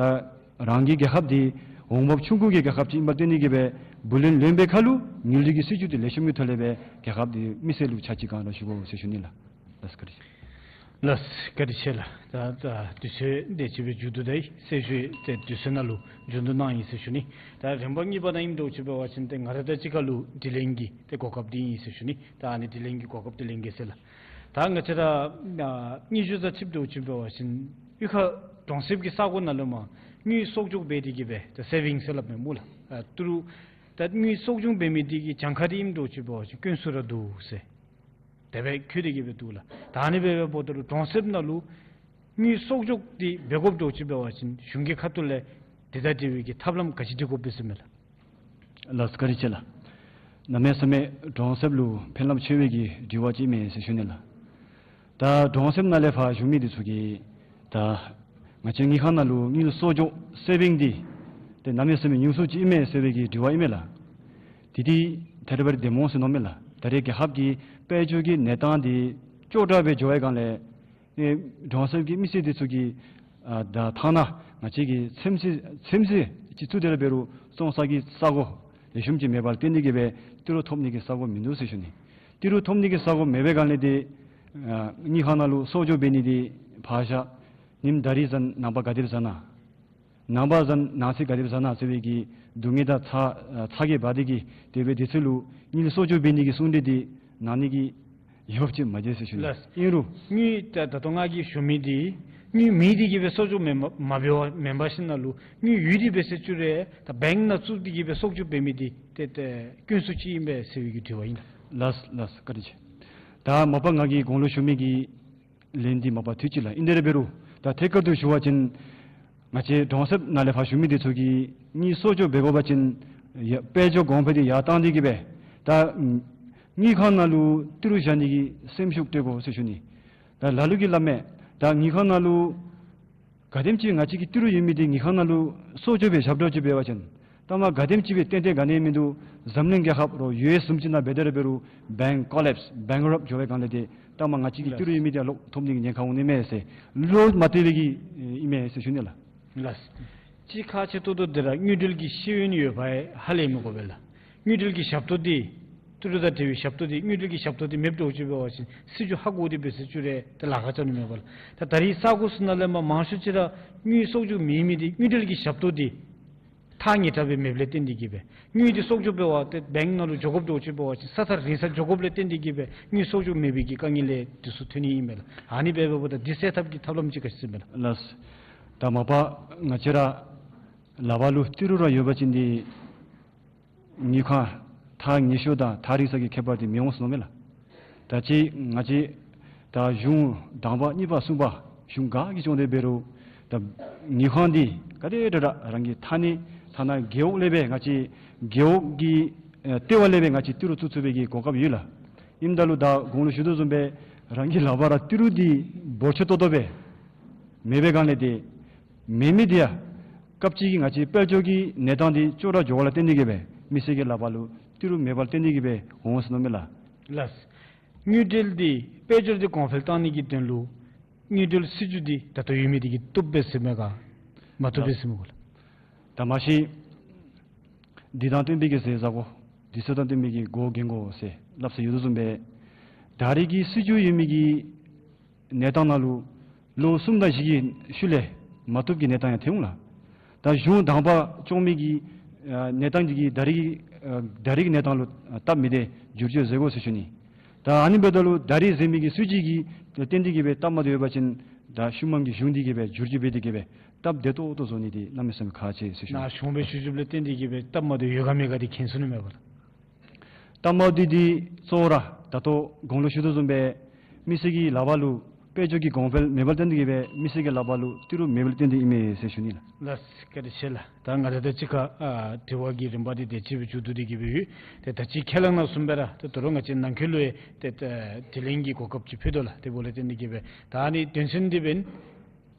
རང་གི་རྒྱལ་ཁབ་འདི་འོང་འབབ་ཆུང་ཀུ་གི་རྒྱལ་ཁབ་ཅིག་ཨིནམ་ལས་བརྟེན་ཏེ་གི་སྦེ་བུ་ལོན་ལེན་པའི་ཁར་ལུ་དངུལ་འབྲེལ་གྱི་སྲིད་བྱུས་འདི་ལེགས་ཤོམ་གྱི་ཐོག་ལས་སྦེ་རྒྱལ་ཁབ་འདི་མི་སེར་ལུ་ཆ་ཅིག་གང་ར་ཞུ་དགོ་ཟེར་ཞུ་ནི་ལགས། ལགས་བཀའ་དྲིན་ཆེ། ལགས་བཀའ་དྲིན་ཆེ་ལགས། ད་ད་དུས་ཚོད་འདི་ཅིག་སྦེ་མཇུག་བསྡུ་ད་ཡི། གསལ་ཞུ་ཏེ་དུས་ཚོད་ནང་ལུ་མཇུག་བསྡུ་གནང་ཡི་ཟེར་ཞུ་ནི། ད་རིམ་པ་གཉིས་པ་ནང་ཨིནམ་འདྲཝ་ཅིག་འབད་བ་ཅིན་ཏེ་ང་ར་དང་གཅིག་ཁར་ལུ་དྲི་ལན་གྱི་ཏེ་གོ་སྐབས་འདི་ཨིན་ཟེར་ཞུ་ནི། ད་ཨ་ནི་དྲི་ལན་གྱི་གོ་སྐབས་འདི་ལེན་གེ་ཟེར་ལགས། ད་ང་བཅས་ར་ཨ་སྙན་ཞུ་ཟེར་ཅིག་འདྲཝ་ཅིག་འབད་བ་ཅིན་གཡུས་ཁ་གྲོང་གསེབ་ཀྱི་ས་གོ་ནང་ལུ་མར་དངུལ་གསོག་འཇོག་འབད་དེ་གི་སྦེ་ད་སེ་བིང་ཟེར་སླབ་མས་སྨོ་ལགས། ཨ་ཏི་རུ་ ད་དངུལ་གསོག་འཇོག་འབད་མི་འདི་གི་གྱངས་ཁ་འདི་ཨིནམ་འདྲཝ་ཅིག་འབད་བ་ཅིན་དཀོན་སུ་ར་འདུག་ཟེར། དེ་སྦེ་འཁོད་དེ་གི་སྦེ་འདུག་ལགས། ད་ཨ་ནི་སྦེ་འབདཝ་ད་ལུ་གྲོང་གསེབ་ནང་ལུ་དངུལ་གསོག་འཇོག་འདི་འབད་དགོཔ་འདྲཝ་ཅིག་འབད་བ་ཅིན་གཞུང་གི་ཁ་ཐུག་ལས་དེ་དང་འབྲེལ་བའི་གི་ཐབས་ལམ་ག་ཅི་སྒྲིག་དགོཔ་སྦེ་ཟེར་མས་ལགས། ལགས་སོ། བཀའ་དྲིན་ཆེ་ལགས། གནམ་མེད་ས་མེད་གྲོང་གསེབ་ལུ་ཕན་རླབས་ཆེ་བའི་གི་དྲི་བ་ཅིག་ཨིན་མས་ཟེར་ཞུ་ནི་ལགས། ད་གྲོང་གསེབ་ནང་ལས་ཕར་བཞུགས་མི་འདི་ཚུ་གིས་ད་ང་བཅས་དངུལ་ཁང་ནང་ལུ་དངུལ་གསོག་འཇོག་སེ་བིང་འདི་ཏེ་གནམ་མེད་ས་མེད་ཉུང་སུ་ཅིག་ཨིན་མས་ཟེར་བའི་གི་དྲི་བ་ཨིན་མས་ལགས། དེ་འདི་ད་རེས་བར་བདེན་སྨོ་ཟེར་མནོཝ་མས་ལགས། ད་རེས་རྒྱལ་ཁབ་ཀྱི་དཔལ་འབྱོར་གྱི་གནས་སྟངས་འདི་སྐྱོ་དྲགས་སྦེ་འགྱོ་བའི་སྒང་ལས་ཨེ་གྲོང་གསེབ་ཀྱི་མི་སེར་འདི་ཚུ་གིས་ཨ་ད་ཐ་ན་ང་བཅས་ཀྱི་ཚོད་བསྲེ་ཚོད་བསྲེ་ཅིག་བཙུགས་ཏེ་ར་འབད་རུང་བཙོང་ས་གི་ས་གོ་ལེགས་ཤོམ་ཅིག་མེད་པར་བརྟེན་ཏེ་གི་སྦེ་ཏི་རུ་ཐོབ་ནི་གི་ས་གོ་མིན་འདུག་ཟེར་ཞུ་ནི། ཏི་རུ་ཐོབ་ནི་གི་ས་གོ་མེད་པའི་སྒང་ལས་འདི་ཨ་དངུལ་ཁང་ནང་ལུ་གསོག་འཇོག་འབད་ནི་འདི་ཕར་བཞག། ཉིནམ་ད་རིས་བཟའ་ནང་པ་ག་དེ་སྦེ་བཟའ་ན། ནངས་པ་བཟའ་ནང་གསེས་ག་དེ་སྦེ་བཟའ་ན་ཟེར་བའི་གི་སྡུག་བསྔལ་དང་ཚ་ཚ་གྱང་འབག་སྟེ་གི་དེ་སྦེ་དེ་ཚུ་ལུ་དངུལ་གསོག་འཇོག་འབད་ནི་གི་གསུང་གྲོས་འདི་གནང་ནི་གི་ཡོདཔ་ཅིག་མ་མཇལ་ཟེར་ཞུ་ནི། ལགས། ཨིན་རུང་དངུལ་ད་ད་ལྟོ་ང་གིས་ཞུ་མི་འདི་དངུལ་མེད་དེ་གི་སྦེ་གསོག་འཇོག་མེན་མ་འབད་བ་མེན་པར་ཞིནམ་ལས་དངུལ་ཡོད་དེ་འབད་ཟེར་བཅུག་རུང་ད་བེངཀ་ནང་བཙུགས་ཏེ་གི་སྦེ་གསོག་འཇོག་འབད་མི་འདི་ཏེ་ཏེ་དཀོན་སུ་ཅིག་ཨིན་པས་ཟེར་བའི་གི་དྲི་བ་ཨིན། ལགས་ལགས། བཀའ་དྲིན་ཆེ། ད་མ་པ་ང་གིས་གོང་ལུ་ཞུ་མི་གི་ལན་འདི་མ་པ་འཐུས་ཅིག་ལགས། ཨིན་དེ་ར་འབད་རུང་ད་ཐད་ཀར་དུ་ཞུ་བ་ཅིན་ང་བཅས་གྲོང་གསེབ་ནང་ལས་ཕར་བཞུགས་མི་འདི་ཚུ་གིས་དངུལ་གསོག་འཇོག་འབད་དགོ་པ་ཅིན་ཡ་དཔལ་འབྱོར་གོང་འཕེལ་འདི་ཡར་བཏང་སྟེ་གི་སྦེ་ད་དངུལ་ཁང་ནང་ལུ་ཏི་རུ་བཞག་ནི་གི་སེམས་ཤུགས་སྤྲོད་དགོ་ཟེར་ཞུ་ནི། ད་ལ་ལུ་གིས་སླབ་མས། ད་དངུལ་ཁང་ནང་ལུ་ག་དེམ་ཅིག་ང་བཅས་ཀྱི་ཏི་རུ་ཡོད་མི་འདི་དངུལ་ཁང་ནང་ལུ་གསོག་འཇོག་སྦེ་བཞགཔ་འདྲཝ་ཅིག་འབད་བ་ཅིན་ལྟ་མ་ག་དེམ་ཅིག་སྦེ་ཏན་ཏན་ག་ནི་མིན་འདུག། འཛམ་གླིང་རྒྱལ་ཁབ་རོགས་ཡུ་ཨེསི་བཟུམ་ཅིག་ནང་འབད་དེ་ར་འབད་རུང་བེངཀ་ཀོ་ལེཔསི་བེངཀ་རབཊ་འགྱོ་བའི་སྒང་ལས་འདི་ལྟ་མ་ང་བཅས་ཀྱི་ཏི་རུ་ཡོད་མི་འདི་ལོག་ཐོབ་ནི་གི་ཉེན་ཁ་འོང་ནི་མས་ཟེར་བློ་མ་གཏད་པའི་གི་ཨིན་མས་ཟེར་ཞུ་ནི་ལགས། ལགས། གཅིག་ཁག་ཆེ་ཏོག་ཏོ་འདི་ར་དངུལ་འབྲེལ་གྱི་ཤེས་ཡོན་ཡོད་པ་ཧ་ལས་མི་དགོ་པས་ལགས། དངུལ་འབྲེལ་གྱི་ཞབས་ཏོག་འདི་ཏི་རུ་དང་འབྲེལ་བའི་ཞབས་ཏོག་འདི་དངུལ་འབྲེལ་གྱི་ཞབས་ཏོག་འདི་མེདཔ་འདྲཝ་ཅིག་འབད་བ་ཅིན་སྲིད་བྱུས་ཧ་གོ་སྟེ་འབད་ཟེར་བཅུག་རུང་ཏེ་ལཱ་ཁག་རྐྱབ་ནི་མས་པ་ལགས། ད་ད་རིས་ས་གོ་ཚུ་ནང་ལས་མ་མང་ཤོས་ཅིག་ར་དངུལ་གསོག་འཇོག་མེད་མི་འདི་དངུལ་འབྲེལ་གྱི་ཞབས་ཏོག་འདི་ཐག་ཉེ་དྲགས་སྦེ་མེདཔ་ལས་བརྟེན་ཏེ་གི་སྦེ་དངུལ་འདི་གསོག་འཇོག་འབད་བར་ཏེ་བེངཀ་ནང་ལུ་འགྱོ་དགོཔ་འདྲཝ་ཅིག་འབད་བ་ཅིན་ས་ཐག་རིང་སར་འགྱོ་དགོཔ་ལས་བརྟེན་ཏེ་གི་སྦེ་དངུལ་གསོག་འཇོག་མེད་པའི་གི་དཀའ་ངལ་ལས་འདི་ཚུ་ཐོན་ནི་ཨིན་མས་ལགས། ཨ་ནི་འབད་འབདཝ་ད་འདི་སེལ་ཐབས་ཀྱི་ཐབས་ལམ་ཅིག་ག་ཅི་ཟེར་མས་ལགས། ལགས། ད་མ་པ་ང་བཅས་ར་ལག་པར་ལུ་ཏི་རུ་ར་ཡོད་པ་ཅིན་འདི་དངུལ་ཁང་ཐག་ཉེ་ཤོས་དང་ཐག་རིང་ས་གི་ཁྱད་པར་འདི་མི་འོང་ཟེར་མནོཝ་མས་ལགས། ད་ཅི་ང་བཅས་ད་གཞུང་དང་པ་གཉིས་པ་གསུམ་པ་གཞུང་ག་གིས་སྐྱོང་སྟེ་འབད་རུང་ད་དངུལ་ཁང་འདི་ག་དེ་དྲག་དྲག་རང་གི་ཐག་ཉེ་ཐ་ན་རྒེད་འོག་ལས་སྦེ་ང་བཅས་རྒེད་འོག་གི་ཨེ་ལྟེ་བ་ལས་སྦེ་ང་བཅས་ཏི་རུ་བཙུགས་ཚུགས་པའི་གི་གོ་སྐབས་ཡོད་ལགས། ཨིནམ་ད་ལུ་ད་གོང་ལུ་ཞུ་དོ་བཟུམ་སྦེ་རང་གི་ལག་པར་ར་ཏི་རུ་འདི་འབོར་ཆེ་ཏོག་ཏོ་སྦེ་མེད་པའི་སྒང་ལས་འདི་མེད་མི་འདི་ཡང་སྐབས་ཅིག་གི་ང་བཅས་དཔལ་འབྱོར་གྱི་གནས་སྟངས་འདི་སྐྱོ་དྲགས་འགྱོ་བ་ལས་བརྟེན་ཏེ་གི་སྦེ་མི་སེར་གྱི་ལག་པར་ལུ་ཏི་རུ་མེད་པ་ལས་བརྟེན་ཏེ་གི་སྦེ་འོང་ཟེར་མནོཝ་མས་ལགས། ལགས། དངུལ་འབྲེལ་འདི་དཔལ་འབྱོར་འདི་གོང་འཕེལ་བཏང་ནི་གི་དོན་ལུ་དངུལ་འབྲེལ་སྲིད་བྱུས་འདི་ད་ལྟོ་ཡོད་མི་འདི་གིས་བཏུབ་པས་ཟེར་མས་ག་མ་བཏུབ་པས་ཟེར་མས་ག་ལགས། ད་མ་གཞི་འདི་དང་བསྟུན་པའི་གི་ཟས་བཟའ་དགོ། འདི་ཚུ་དང་བསྟུན་པའི་གི་སྒོ་འགེམ་དགོ་ཟེར་སླབ་ས་ཡོད་དོ་བཟུམ་སྦེ་ད་རེས་ཀྱི་སྲིད་བྱུས་ཡོད་མི་གི་གནས་སྟངས་ནང་ལུ་ལོ་གསུམ་དང་བཞི་གི་ཤུལ་ལས་མ་བཏུབ་ཀྱི་གནས་སྟངས་ཡང་ཐོན་འོང་ལགས། ད་གཞུང་དང་པ་སྐྱོང་མི་གི་ཨ་གནས་སྟངས་འདི་གིས་ད་རེས་ཀྱི་ཨ་ད་རེས་ཀྱི་གནས་སྟངས་ལུ་སྟབས་མི་བདེ་བསྒྱུར་བཅོས་མཛད་དགོ་ཟེར་ཞུ་ནི། ད་ཨ་ནི་འབདཝ་ད་ལུ་ད་རེས་མཛད་མི་གི་སྲིད་བྱུས་ཀྱིས་བརྟེན་ཏེ་གི་སྦེ་སྟབས་མ་བདེཝ་ཡོད་པ་ཅིན་ད་ཤུལ་མམ་གྱི་གཞུང་འདི་གིས་སྦེ་བསྒྱུར་བཅོས་འབད་དེ་གི་སྦེ་སྟབས་བདེ་ཏོག་ཏོ་བཟོ་ནི་འདི་གནམ་མེད་ས་མེད་ཁག་ཆེ་ཟེར་ཞུ་ནི། ནཱ་གཞུང་སྦེ་ཞུ་བཅུགཔ་ལས་བརྟེན་ཏེ་གི་སྦེ་སྟབས་མ་བདེཝ་ཡོད་ག་མེད་ག་འདི་མཁྱེན་ཚུགས་ནི་མས་པ་ལགས། སྟབས་མ་བདེཝ་འདི་གཙོ་བོ་ར་ད་ལྟོ་གོང་ལུ་ཞུ་དོ་བཟུམ་སྦེ་མི་སེར་གྱི་ལག་པར་ལུ་དཔལ་འབྱོར་གྱི་གོང་འཕེལ་མེདཔ་ལས་བརྟེན་ཏེ་གི་སྦེ་མི་སེར་གྱི་ལག་པར་ལུ་ཏི་རུ་མེདཔ་ལས་བརྟེན་ཏེ་ཨིན་མས་ཟེར་ཞུ་ནི་ལགས། ལགས་སོ། བཀའ་དྲིན་ཆེ་ལགས། ད་ང་བཅས་ད་ཅི་ཁར་ཨ་དྲི་བ་གི་རིམ་པ་འདི་དེ་ཅིག་སྦེ་མཇུག་བསྡུ་སྟེ་གི་སྦེ་ཡོད། ཏེ་ད་ཅི་ཁས་བླངས་གནང་ཚུགསཔ་སྦེ་ར་ཏེ་ད་རུང་ང་བཅས་ནང་འཁོད་ལུ་ཡང་ཏེ་ད་དྲི་ལན་གྱི་གོ་སྐབས་ཅིག་ཕུལ་དོ་ལགས། དེ་འབདཝ་ལས་བརྟེན་ཏེ་གི་སྦེ་ད་ཨ་ནི་དོན་ཚན་འདི་འབདན་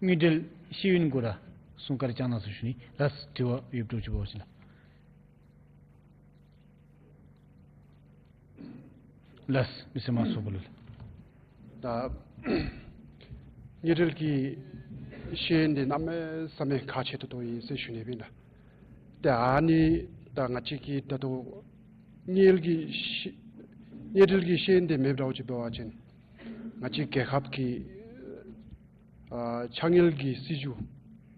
དངུལ་འབྲེལ་ཤེས་ཡོན་གུ་ར་གསུང་བཀའ་དྲིན་བསྐྱང་གནང་ཟེར་ཞུ་ནི། ལགས་སོ། དྲི་བ་ཡོདཔ་འདྲཝ་ཅིག་འབད་བ་ཅིན་ལགས། ལགས་སོ། མི་སེར་དམངས་ཚོགས་པ་ལུ་ལགས། ད་དངུལ་འབྲེལ་གྱི་ཤེས་ཡོན་འདི་གནམ་མེད་ས་མེད་ཁག་ཆེ་ཏོག་ཏོ་ཨིན་ཟེར་ཞུ་ནི་ཨིན་ལགས། ཏེ་ཨ་ནི་ད་ང་བཅས་ཀྱི་ད་ལྟོ་དངུལ་གྱི་ཤེས་དངུལ་འབྲེལ་གྱི་ཤེས་ཡོན་འདི་མེདཔ་འདྲཝ་ཅིག་འབད་བ་ཅིན་ང་བཅས་རྒྱལ་ཁབ་ཀྱི་ཨ་ཕྱགས་སྙིགས་ཀྱི་སྲིད་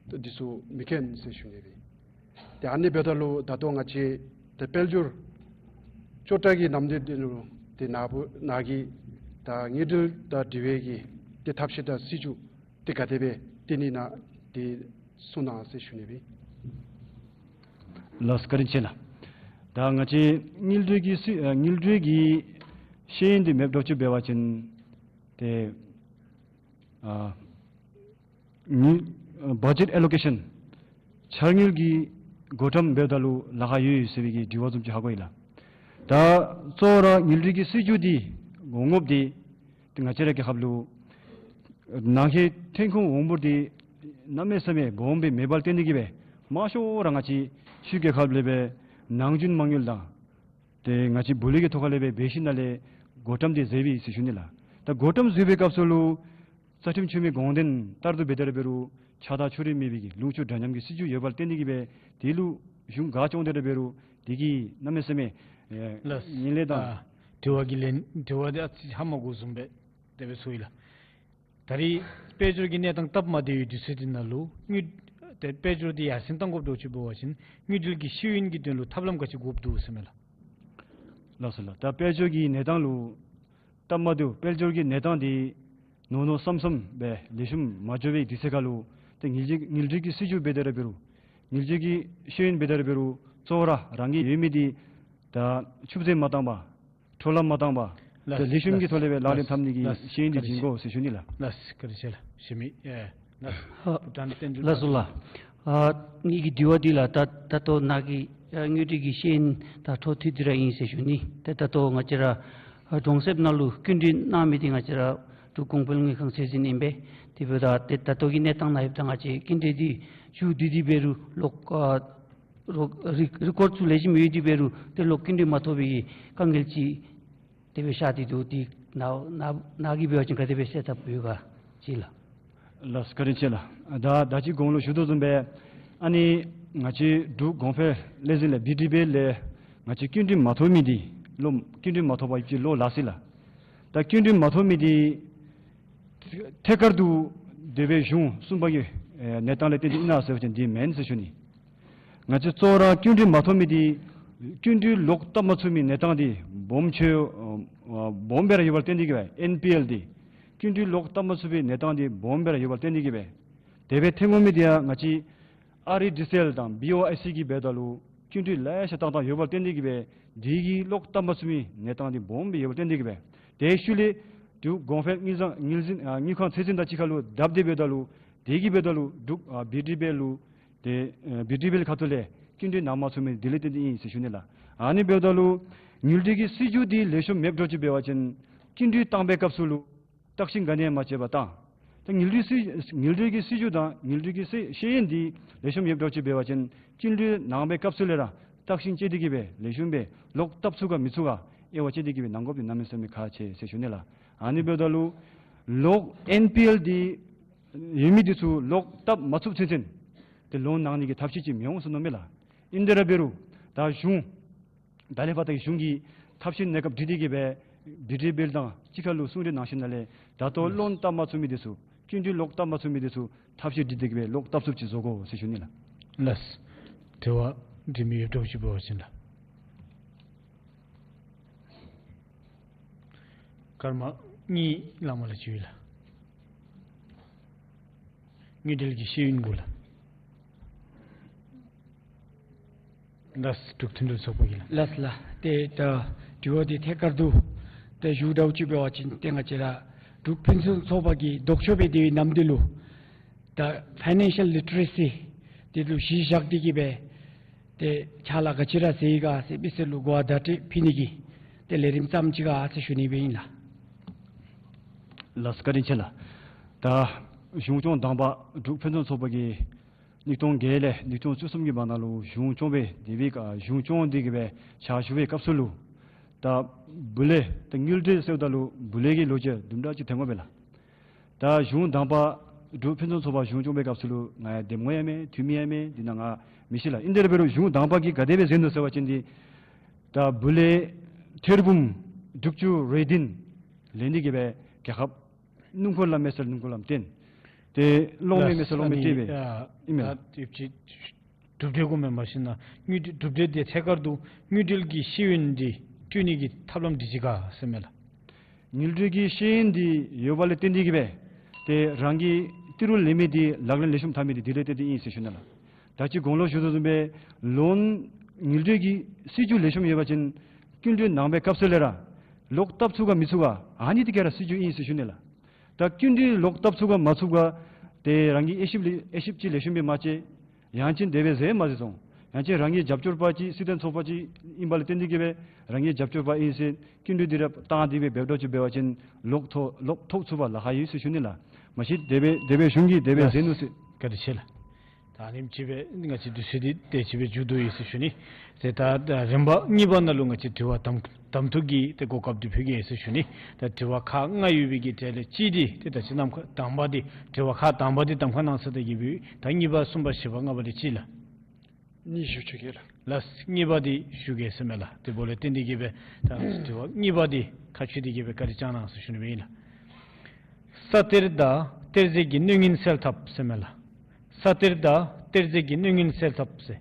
བྱུས་འདི་ཚུ་མི་མཁྱེན་ཟེར་ཞུ་ནི་ཨིན། ཏེ་ཨ་ནི་འབདཝ་ད་ལུ་ད་ལྟོ་ང་བཅས་ཏེ་དཔལ་འབྱོར་སྐྱོ་དྲགས་ཀྱི་ནམ་དུས་འདི་ལུ་ཏེ་ནཱ་བུ་ནཱ་གིས་ད་དངུལ་འབྲེལ་དང་འབྲེལ་བའི་གི་ཏེ་ཐབས་ཤེས་དང་སྲིད་བྱུས་ཏེ་ག་དེ་སྦེ་བཏོན་ནི་ཨིན་ན་ཏེ་གསུང་གནང་ཟེར་ཞུ་ནི་ཨིན། ལགས་སོ། བཀའ་དྲིན་ཆེ་ལགས། ད་ང་བཅས་དངུལ་འབྲེལ་གྱི་སྲི་ཨ་དངུལ་འབྲེལ་གྱི་ཤེས་ཡོན་འདི་མེདཔ་འདྲཝ་ཅིག་འབད་བ་ཅིན་ཏེ་ཨ་དངུལ་ཨ་བ་ཇེཊ་ཨེ་ལོ་ཀེ་ཤཱན་འཆར་དངུལ་གྱི་བགོ་བཀྲམ་འབདཝ་ད་ལུ་ལཱ་ཁག་ཡོད་ཡོད་ཟེར་བའི་གི་དྲི་བ་བཟུམ་ཅིག་ཧ་གོ་ཡི་ལགས། ད་གཙོ་བོ་ར་དངུལ་འབྲེལ་གྱི་སྲིད་བྱུས་འདི་འོང་འོངམ་འདི་ཏེ་ང་བཅས་ར་རྒྱལ་ཁབ་ལུ་ནང་འཁོད་ཐོན་ཁུངས་འོང་འབོར་འདི་གནམ་མེད་ས་མེད་སྦོམ་སྦེ་མེདཔ་ལུ་བརྟེན་ཏེ་གིས་སྦེ་མང་ཤོས་ར་ང་བཅས་ཆུ་རྒྱལ་ཁབ་ལས་སྦེ་ནང་འཇུག་མ་དངུལ་དང་ཏེ་ང་བཅས་བུ་ལོན་གྱི་ཐོག་ཁ་ལས་སྦེ་འབད་ཞིནམ་ལས་བགོ་བཀྲམ་འདི་མཛད་པས་ཟེར་ཞུ་ནི་ལགས། ད་བགོ་བཀྲམ་མཛད་པའི་སྐབས་སུ་ལུ་རྩ་ཁྲིམས་ཆོད་མེད་དགོངས་དོན་ལྟར་དུ་འབད་དེ་ར་འབད་རུང་ཆགས་སྡང་ཕྱོགས་རིས་མེད་པའི་གི་ལུང་ཕྱོགས་འདྲ་མཉམ་གྱི་སྲིད་བྱུས་ཡོདཔ་ལུ་བརྟེན་ཏེ་གིས་སྦེ་དེ་ལུ་གཞུང་དགའ་སྐྱོང་སྟེ་ར་འབད་རུང་དེ་གིས་གནམ་མེད་ས་མེད་ཨེ་ལགས། ངན་ལྷད་དང་ཨ་དྲི་བ་གི་ལན་དྲི་བ་འདི་ཨ་ཙི་ཧ་མ་གོཝ་བཟུམ་སྦེ་དེ་སྦེ་ཞུ་ཡི་ལགས། ད་རེས་དཔལ་འབྱོར་གྱི་གནས་སྟངས་སྟབས་མ་བདེ་བའི་དུས་ཚོད་འདི་ནང་ལུ་དངུལ་ཏེ་དཔལ་འབྱོར་འདི་ཡར་སེང་གཏང་དགོཔ་འདྲཝ་ཅིག་འབད་བ་ཅིན་དངུལ་འབྲེལ་གྱི་ཤེས་ཡོན་གྱི་དོན་ལུ་ཐབས་ལམ་ག་ཅི་དགོཔ་འདུག་ཟེར་མས་ལགས། ལགས་སོ་ལགས། ད་དཔལ་འབྱོར་གྱི་གནས་སྟངས་ལུ་སྟབས་མ་བདེཝ་དཔལ་འབྱོར་གྱི་གནས་སྟངས་འདི་ནོར་ནོར་བསམ་བསམ་སྦེ་ལེགས་ཤོམ་མ་འགྱོ་བའི་དུས་ཚོད་ཁར་ལུ་ཏེ་དངུལ་འབྲེལ་དངུལ་འབྲེལ་གྱི་སྲིད་བྱུས་འབད་དེ་ར་འབད་རུང་དངུལ་འབྲེལ་གྱི་ཤེས་ཡོན་འབད་དེ་ར་འབད་རུང་གཙོ་བོ་ར་རང་གི་ཡོད་མི་འདི་ད་ཆུད་ཟོས་མ་བཏང་པར་འཕྲོ་བརླག་མ་བཏང་པར་ལགས། ཏེ་ལེགས་ཤོམ་གྱི་ཐོག་ལས་སྦེ་ལག་ལེན་འཐབ་ནི་གི་ཤེས་ཡོན་འདི་བྱིན་དགོ་ཟེར་ཞུ་ནི་ལགས། ལགས་བཀའ་དྲིན་ཆེ་ལགས། ཞུ་མི་ཨེ་ལགས། ཨ་ལགས་སོ་ལགས། ཨ་ངེ་གི་དྲི་བ་འདི་ལགས་ད་ད་ལྟོ་ནཱ་གིས་ཨ་དངུལ་འབྲེལ་གྱི་ཤེས་ཡོན་དང་འཕྲོ་མཐུད་དེ་ར་ཨིན་ཟེར་ཞུ་ནི། ཏེ་ད་ལྟོ་ང་བཅས་ར་ཨ་གྲོང་གསེབ་ནང་ལུ་སྐྱིན་འགྲུལ་གནང་མི་འདི་ང་བཅས་ར་འབྲུག་གོང་འཕེལ་དངུལ་ཁང་ཚད་འཛིན་ཨིན་པས། དེ་འབདཝ་ད་ཏེ་ད་ལྟོ་གི་གནས་སྟངས་ནང་ཡོདཔ་ད་ང་བཅས་སྐྱིན་འགྲུལ་འདི་ཞུ་སྟེ་འདི་འབད་རུང་ལོག་ཨ་རོགས་རི་རི་ཀོཌ་ཚུ་ལེགས་ཤོམ་ཡོད་དེ་འབད་རུང་ཏེ་ལོག་སྐྱིན་འགྲུལ་མ་ཐོབ་པའི་དཀའ་ངལ་ཅིག་དེ་སྦེ་ཤར་ཏེ་འདུག། དེ་ནཱ་ནཱ་ནཱ་གིས་འབད་བ་ཅིན་ག་དེ་སྦེ་སེལ་ཐབས་ཡོད་ག་ཅིག་ལགས། ལགས་བཀའ་དྲིན་ཆེ་ལགས། ད་ད་ཅི་གོང་ལུ་ཞུ་དོ་བཟུམ་སྦེ་ཨ་ནི་ང་བཅས་འབྲུག་གོང་འཕེལ་ལས་འཛིན་ལས་བི་ཌི་བི་ཨེལ་ལས་ང་བཅས་སྐྱིན་འགྲུལ་མ་ཐོབ་མི་འདི་ལོ་སྐྱིན་འགྲུལ་མ་ཐོབ་པར་ཡོད་པ་ཅིན་ལོ་ལ་སོ་ཡི་ལགས། ད་སྐྱིན་འགྲུལ་མ་ཐོབ་མི་འདི་ཐད་ཀར་དུ་དེ་སྦེ་གཞུང་གསུམ་པ་གི་ཨེ་གནས་སྟངས་ལས་བརྟེན་ཏེ་ཨིན་ན་ཟེར་བ་ཅིན་འདི་མེན་ཟེར་ཞུ་ནི། ང་བཅས་གཙོ་བོ་ར་སྐྱིན་འགྲུལ་མ་ཐོབ་མི་འདི་སྐྱིན་འགྲུལ་ལོག་བཏབ་མ་ཚུགས་མི་གནས་སྟངས་འདི་སྦོམ་ཆེ་ཨ་སྦོམ་སྦེ་ར་ཡོདཔ་ལུ་བརྟེན་ཏེ་གིས་སྦེ་ཨེན་པི་ཨེལ་འདི་སྐྱིན་འགྲུལ་ལོག་བཏབ་མ་ཚུགས་པའི་གནས་སྟངས་འདི་སྦོམ་སྦེ་ར་ཡོདཔ་ལུ་བརྟེན་ཏེ་གིས་སྦེ་དེ་སྦེ་ཐོན་འོང་མི་འདི་ཡང་ང་བཅས་ཨར་ཨི་ཌི་སི་ཨེལ་དང་བི་ཨོ་ཨའི་སི་གིས་འབདཝ་ད་ལུ་སྐྱིན་འགྲུལ་ལེ་ཤ་བཏང་བཏང་ཡོདཔ་ལུ་བརྟེན་ཏེ་གིས་སྦེ་དེ་གིས་ལོག་བཏབ་མ་ཚུགས་མི་གནས་སྟངས་འདི་སྦོམ་སྦེ་ཡོདཔ་ལུ་བརྟེན་ཏེ་གིས་སྦེ་དེའི་ཤུལ་ལས་འབྲུག་གོང་འཕེལ་དངུལ་ཁང་དངུལ་འཛིན་ཨ་དངུལ་ཁང་ཚད་འཛིན་དང་གཅིག་ཁར་ལུ་བརྡ་བརྡ་འབདཝ་ད་ལུ་དེ་གིས་འབདཝ་ད་ལུ་འབྲུག་ཨ་བི་ཌི་བི་ཨེལ་ལུ་ཏེ་ཨ་བི་ཌི་བི་ཨེལ་ཁ་ཐུག་ལས་སྐྱིན་འགྲུལ་གནང་མ་ཚུགས་མི་དེ་ལས་བརྟེན་ཏེ་ཨིན་ཟེར་ཞུ་ནི་ལགས། ཨ་ནི་འབདཝ་ད་ལུ་དངུལ་འབྲེལ་གྱི་སྲིད་བྱུས་འདི་ལེགས་ཤོམ་མེདཔ་འདྲཝ་ཅིག་འབད་བ་ཅིན་སྐྱིན་འགྲུལ་བཏང་པའི་སྐབས་སུ་ལུ་བརྟག་ཞིབ་ག་ནི་ཡང་མ་བྱས་པར་བཏང་། ད་དངུལ་འབྲེལ་སྲིད་དངུལ་འབྲེལ་གྱི་སྲིད་བྱུས་དང་དངུལ་འབྲེལ་གྱི་སྲིད་ཤེས་ཡོན་འདི་ལེགས་ཤོམ་ཡོདཔ་འདྲཝ་ཅིག་འབད་བ་ཅིན་སྐྱིན་འགྲུལ་གནང་པའི་སྐབས་སུ་ལས་ར་བརྟག་ཞིབ་བྱས་ཏེ་གིས་སྦེ་ལེགས་ཤོམ་སྦེ་ལོག་བཏབ་ཚུགས་ག་མི་ཚུགས་ག་དབྱེ་བ་དཔྱད་དེ་གིས་སྦེ་གནང་དགོཔ་འདི་གནམ་མེད་ས་མེད་ཁག་ཆེ་ཟེར་ཞུ་ནི་ལགས། ཨ་ནི་འབདཝ་ད་ལུ་ལོག་ཨེན་པི་ཨེལ་འདི་ཡོད་མི་འདི་ཚུ་ལོག་བཏབ་མ་ཚུགས་ཚུན་ཚོད་ཏེ་ལོན་གནང་ནི་གི་ཐབས་ཤེས་ཅིག་མི་འོང་ཟེར་མནོཝ་མས་ལགས། ཨིན་དེ་ར་འབད་རུང་ད་གཞུང་ད་ལས་ཕར་ད་གཞུང་གིས་ཐབས་ཤེས་གནས་སྐབས་སྒྲིག་སྟེ་གིས་སྦེ་བི་ཌི་བི་ཨེལ་དང་གཅིག་ཁར་ལུ་གསུང་གྲོས་གནང་ཞིནམ་ལས་ད་ལྟོ་ལོན་བཏབ་མ་ཚུགས་མི་འདི་ཚུ་སྐྱིན་འགྲུལ་ལོག་བཏབ་མ་ཚུགས་མི་འདི་ཚུ་ཐབས་ཤེས་སྒྲིག་སྟེ་གིས་སྦེ་ལོག་བཏབ་ཚུགསཔ་ཅིག་བཟོ་དགོ་ཟེར་ཞུ་ནི་ལགས། ལགས། དྲི་བ་འདྲི་མི་ཡོདཔ་འདྲཝ་ཅིག་འབད་བ་ཅིན་ལགས། སྐར་མ་གཉིས་ལང་མ་ལས་བཅུག་ཡི་ལགས། དངུལ་འབྲེལ་གྱི་ཤེས་ཡོན་གུ་ལགས། ལགས་འབྲུག་མཐུན་སྒྲིལ་ཚོགས་པ་གི་ལགས། ལགས་ལགས། ཏེ་ད་དྲི་བ་འདི་ཐད་ཀར་དུ་ཏེ་ཞུ་འདྲཝ་ཅིག་འབད་བ་ཅིན་ཏེ་ང་བཅས་ར་འབྲུག་ཕན་ཚུན་ཚོགས་པ་གི་ལྡོག་ཕྱོགས་སྦེ་སྡོད་པའི་ནམ་དུས་ལུ་ད་ཕའི་ནན་ཤལ་ལི་ཊི་རེ་སི་འདི་ལུ་གཞི་བཞག་སྟེ་གིས་སྦེ་ཏེ་ཕྱག་ལཱ་ག་ཅི་ར་མཛད་ཡི་ག་ཟེར་མི་སེར་ལུ་གོ་བ་བརྡ་སྤྲོད་ཕུལ་ནི་གི་ཏེ་ལས་རིམ་ཙམ་ཅིག་ག་ཟེར་ཞུ་ནི་སྦེ་ཨིན་ལགས། ལགས་བཀའ་དྲིན་ཆེ་ལགས། ད་གཞུང་སྐྱོང་དང་པ་འབྲུག་ཕན་ཚུན་ཚོགས་པ་གིས་ཉིས་སྟོང་བརྒྱད་ལས་ཉིས་སྟོང་བཅུ་གསུམ་གྱི་བར་ན་ལུ་གཞུང་སྐྱོང་སྦེ་སྡོད་པའི་སྐབས་གཞུང་སྐྱོང་སྟེ་གིས་སྦེ་ཕྱག་ཞུ་བའི་སྐབས་སུ་ལུ་ད་བུ་ལོན་ད་དངུལ་འབྲེལ་ཟེརཝ་ད་ལུ་བུ་ལོན་གྱི་ལོ་རྒྱུས་དུམ་གྲ་ཅིག་ཐོན་དགོ་པས་ལགས། ད་གཞུང་དང་པ་འབྲུག་ཕན་ཚུན་ཚོགས་པ་གཞུང་སྐྱོང་བའི་སྐབས་སུ་ལུ་ང་ཡང་འདེམས་ངོ་ཡང་མེད། འཐུས་མི་ཡང་མེད། འདི་ནང་ང་མི་ཤེས་ལགས། ཨིན་དེ་ར་འབད་རུང་གཞུང་དང་པ་གིས་ག་དེ་སྦེ་མཛད་ནུག་ཟེར་བ་ཅིན་འདི་ད་བུ་ལོན་ཐེར་འབུམ་དྲུག་ཅུ་རེ་བདུན་ལེན་ཏེ་གིས་སྦེ་རྒྱལ་ཁབ་སྣུམ་འཁོར་ལམ་མེད་ས་ལུ་སྣུམ་འཁོར་ལམ་བཏོན། ཏེ་གློག་མེ་མེད་ས་ལུ་གློག་མེ་སྤྲོད་པས་ཨིན་མས། ད་དེ་ཅིག་གྲུབ་འབྲས་གུ་མེན་པར་ཞིན་ན་དངུལ་འབྲེལ་གྲུབ་འབྲས་འདི་ཐད་ཀར་དུ་དངུལ་འབྲེལ་གྱི་ཤེས་ཡོན་འདི་སྤྲོད་ནི་གི་ཐབས་ལམ་འདི་ཅིག་ག་ཟེར་མས་ལགས། དངུལ་འབྲེལ་གྱི་ཤེས་ཡོན་འདི་ཡོདཔ་ལས་བརྟེན་ཏེ་གིས་སྦེ་ཏེ་རང་གི་ཏི་རུ་ལེན་མི་འདི་ལག་ལེན་ལེགས་ཤོམ་འཐབ་མི་འདི་དེ་ལས་བརྟེན་ཏེ་ཨིན་ཟེར་ཞུ་ནི་ལགས། ད་ཅི་གོང་ལུ་ཞུ་དོ་བཟུམ་སྦེ་ལོན་ ཉིལ་འདྲེ་གི་སྲིད་བྱུས་ལེགས་ཤོམ་ཡོད་པ་ཅིན་སྐྱིན་འགྲུལ་ནང་པའི་སྐབས་སུ་ལས་ར་ལོག་བཏབ་ཚུགས་ག་མི་ཚུགས་ག་ཨ་ནི་དེ་ག་ར་སྲིད་བྱུས་ཨིན་ཟེར་ཞུ་ནི་ལགས། ད་སྐྱིན་འགྲུལ་ལོག་བཏབ་ཚུགས་ག་མ་ཚུགས་ག་དེ་རང་གི་དབྱེ་ཞིབ་ལེ་དབྱེ་ཞིབ་ཅིག་ལེགས་ཤོམ་སྦེ་མ་ཕྱེ། ཡང་ཅིན་དེ་སྦེ་ཟེར་མ་ཟེར་སོང་། ཡང་ཅིན་རང་གི་རྒྱབ་སྐྱོར་པ་ཅིག་སྲིད་དོན་ཚོགས་པ་ཅིག་ཨིན་པ་ལས་བརྟེན་ཏེ་གི་སྦེ་རང་གི་རྒྱབ་སྐྱོར་པ་ཨིན་ཟེར་སྐྱིན་འགྲུལ་འདི་ར་བཏང་སྟེ་སྦེ་འབདཝ་ཅིག་འབད་བ་ཅིན་ལོག་ཐོབ་ལོག་ཐོབ་ཚུགས་པར་ལཱ་ཁག་ཡོད་ཟེར་ཞུ་ནི་ལགས། མ་གཞི་དེ་སྦེ་དེ་སྦེ་གཞུང་གིས་དེ་སྦེ་ཟེར་ནུག་ཟེར། བཀའ་དྲིན་ཆེ་ལགས། ད་ཨ་ནེམ་ཅིག་སྦེ་ང་བཅས་དུས་ཚོད་འདི་དེ་ཅིག་སྦེ་མཇུག་བསྡུ་ཡི་ཟེར་ཞུ་ནི། ཏེ་ད་ད་རིམ་པ་གཉིས་པ་ནང་ལུ་ང་བཅས་དྲི་བ་གདམ་གདམ་འཐུ་གི་ཏེ་གོ་སྐབས་འདི་ཕུལ་གེ་ཟེར་ཞུ་ནི། ད་དྲི་བ་ཁག་ལྔ་ཡོད་པའི་གི་གྲས་ལས་གཅིག་འདི་ཏེ་ད་ཅི་ནམ་མཁའ་དང་པ་འདི་དྲི་བ་ཁག་དང་པ་འདི་གདམ་ཁ་གནང་ཚར་ཏེ་གི་སྦེ་ད་གཉིས་པ་གསུམ་པ་བཞི་པ་ལྔ་པ་འདི་ཅིག་ལགས། གཉིས་ཞུ་ཆོག་གེ་ལགས། ལགས་གཉིས་པ་འདི་ཞུ་གེ་ཟེར་མས་ལགས། དེ་འབདཝ་ལས་བརྟེན་ཏེ་གི་སྦེ་ད་དྲི་བ་གཉིས་པ་འདི་ཁ་ཕྱེ་སྟེ་གི་སྦེ་བཀའ་དྲིན་བསྐྱང་གནང་ཟེར་ཞུ་ནི་སྦེ་ཨིན་ལགས། ས་གཏེར་དང་གཏེར་རྫས་ཀྱི་གནོད་ཉེན་སེལ་ཐབས་ཟེར་མས་ལགས། ས་གཏེར་དང་གཏེར་རྫས་ཀྱི་གནོད་ཉེན་སེལ་ཐབས་ཟེར།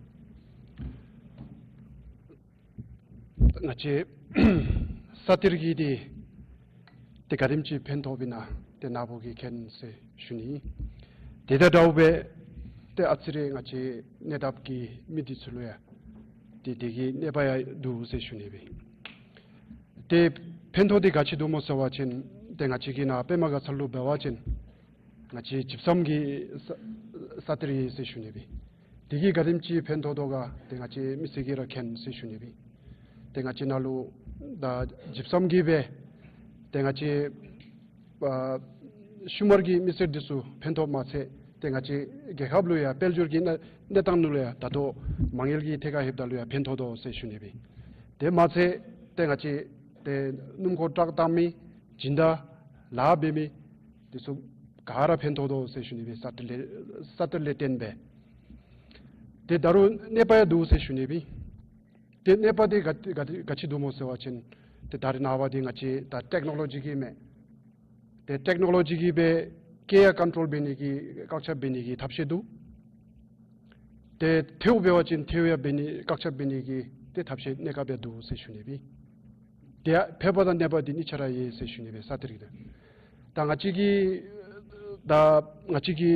ང་བཅས་ས་གཏེར་གྱི་འདི་ཏེ་ག་དེམ་ཅིག་ཕན་ཐོགས་པས་ན་ཏེ་ནཱ་བུ་གིས་མཁྱེན་ཟེར་ཞུ་ནི། དེ་དང་འདྲཝ་སྦེ་ཏེ་ཨ་ཙི་རེ་ང་བཅས་གནས་བདག་གི་མི་འདི་ཚུ་ལུ་ཡང་ཏེ་དེ་གི་གནོད་པ་ཡང་འདུག་ཟེར་ཞུ་ནི་སྦེ། ཏེ་ཕན་ཐོགས་འདི་ག་ཅི་འདུག་སྨོ་ཟེར་བ་ཅིན་ཏེ་ང་བཅས་ཀྱི་ནཱ་པདྨ་དགའ་ཚལ་ལུ་འབད་བ་ཅིན་ང་བཅས་ཇིབ་སམ་གྱི་ས་ས་གཏེར་ཡོད་ཟེར་ཞུ་ནི་སྦེ། དེ་གིས་ག་དེམ་ཅིག་ཕན་ཐོགས་དོ་ག་ཏེ་ང་བཅས་མི་སེར་གྱིས་ར་མཁྱེན་ཟེར་ཞུ་ནི་སྦེ། ཏེ་ང་བཅས་ནཱ་ལུ་ད་ཇིབ་སམ་གྱིས་སྦེ་ཏེ་ང་བཅས་ཨ་ཤུལ་མ་གི་མི་སེར་འདི་ཚུ་ཕན་ཐོགས་མ་ཚད་ཏེ་ང་བཅས་རྒྱལ་ཁབ་ལུ་ཡང་དཔལ་འབྱོར་གྱི་གནས་གནས་སྟངས་ནང་ལུ་ཡང་ད་ལྟོ་མ་དངུལ་གྱི་ཐད་ཁར་ལྷོདཔ་ད་ལུ་ཡང་ཕན་ཐོགས་དོ་ཟེར་ཞུ་ནི་སྦེ། དེ་མ་ཚད་ཏེ་ང་བཅས་ཏེ་སྣུམ་འཁོར་ཊཱག་བཏང་མི་སྦྱིན་བདག་ལཱ་འབད་མི་འདི་ཚུ་ག་ར་ཕན་ཐོགས་དོ་ཟེར་ཞུ་ནི་སྦེ། ས་གཏེར་ལས་ས་གཏེར་ལས་བརྟེན་སྦེ། ཏེ་ད་རུང་གནོད་པ་ཡང་འདུག་ཟེར་ཞུ་ནི་སྦེ། ཏེ་གནོད་པ་འདི་ག་ག་ག་ཅི་འདུག་སྨོ་ཟེར་བ་ཅིན་ཏེ་ད་རེས་ནངས་པ་འདི་ང་བཅས་ད་ཊེཀ་ནོ་ལོ་ཇི་གི་མས། ཏེ་ཊེཀ་ནོ་ལོ་ཇི་གིས་སྦེ་བཀལ་ཡང་ཀོན་ཊོལ་འབད་ནི་གི་བཀག་ཆ་འབད་ནི་གི་ཐབས་ཤེས་འདུག། ཏེ་ཐལཝ་འབད་བ་ཅིན་ཐལཝ་ཡང་འབད་ནི་བཀག་ཆ་འབད་ནི་གི་ཏེ་ཐབས་ཤེས་གནས་སྐབས་ཡང་འདུག་ཟེར་ཞུ་ནི་སྦེ། ཏེ་ཕན་པ་དང་གནོད་པ་འདི་གཉིས་ཆ་ར་ཡོད་ཟེར་ཞུ་ནི་སྦེ་ས་གཏེར་གྱི་དོན། ད་ང་བཅས་ཀྱི་ད་ང་བཅས་ཀྱི་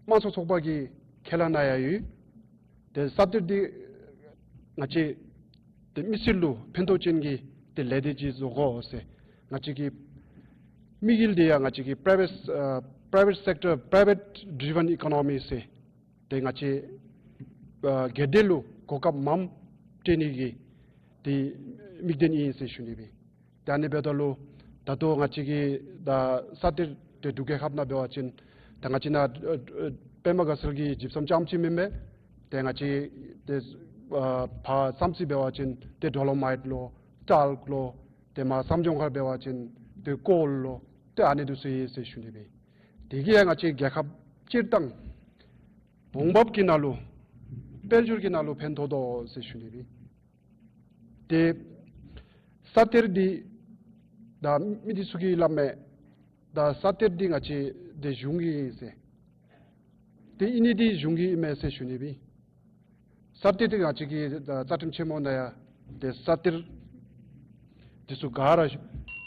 དམངས་གཙོ་ཚོགས་པ་གི་ཁས་བླངས་ནང་ཡང་ཡོད། ཏེ་ས་གཏེར་འདི་ང་བཅས་ཏེ་མི་སེར་ལུ་ཕན་ཐོགས་ཅན་གྱི་ཏེ་ལས་སྡེ་ཅིག་བཟོ་དགོ་ཟེར། ང་བཅས་ཀྱི་དམིགས་ཡུལ་འདི་ཡང་ང་བཅས་ཀྱི་པ་རའི་ཝེཊ་ཨ་པ་རའི་ཝེཊ་སེཀ་ཊར་པ་རའི་ཝེཊ་ཌི་རི་ཝན་ཨི་ཀོ་ནོ་མི་ཟེར་ཏེ་ང་བཅས་ཨ་སྒེར་སྡེ་ལུ་གོ་སྐབས་མངམ་སྤྲོད་ནི་གི་ཏེ་དམིགས་དོན་ཨིན་ཟེར་ཞུ་ནི་སྦེ། ཏེ་ཨ་ནི་འབདཝ་ད་ལུ་ད་ལྟོ་ང་བཅས་ཀྱི་ད་ས་གཏེར་ཏེ་འབྲུག་རྒྱལ་ཁབ་ནང་འབད་བ་ཅིན་ད་ང་བཅས་ནཱ་ཨ་ཨ་པདྨ་དགའ་ཚལ་གྱི་ཇིབ་སམ་རྐྱངམ་ཅིག་མེན་པས། ཏེ་ང་བཅས་ཏེ་ཨ་ཕར་བསམ་རྩེ་འབད་བ་ཅིན་ཏེ་ཌོ་ལོ་མའིཊ་ལོ་ཊཱལཀ་ལོ། ཏེ་མར་བསམ་སྦྱོར་མཁར་འབད་བ་ཅིན་ཏེ་ཀོལ་ལོ། ཏེ་ཨ་ནི་འདི་ཚུ་ཡོད་ཟེར་ཞུ་ནི་སྦེ། དེ་གིས་ཡང་ང་བཅས་རྒྱལ་ཁབ་སྤྱིར་བཏང་འོང་འབབ་ཀྱི་ནང་ལུ་དཔལ་འབྱོར་གྱི་ནང་ལུ་ཕན་ཐོགས་དོ་ཟེར་ཞུ་ནི་སྦེ། ཏེ་ས་གཏེར་འདི་ད་མི་འདི་ཚུ་གིས་སླབ་མས། ད་ས་གཏེར་འདི་ང་བཅས་འདི་གཞུང་གི་ཨིན་ཟེར། ཏེ་ཨིན་ནི་འདི་གཞུང་གི་ཨིན་མས་ཟེར་ཞུ་ནི་སྦེ། ས་གཏེར་འདི་ང་བཅས་ཀྱི་ད་རྩ་ཁྲིམས་ཆེན་མོ་ནང་ཡང་ཏེ་ས་གཏེར་འདི་ཚུ་ག་ར་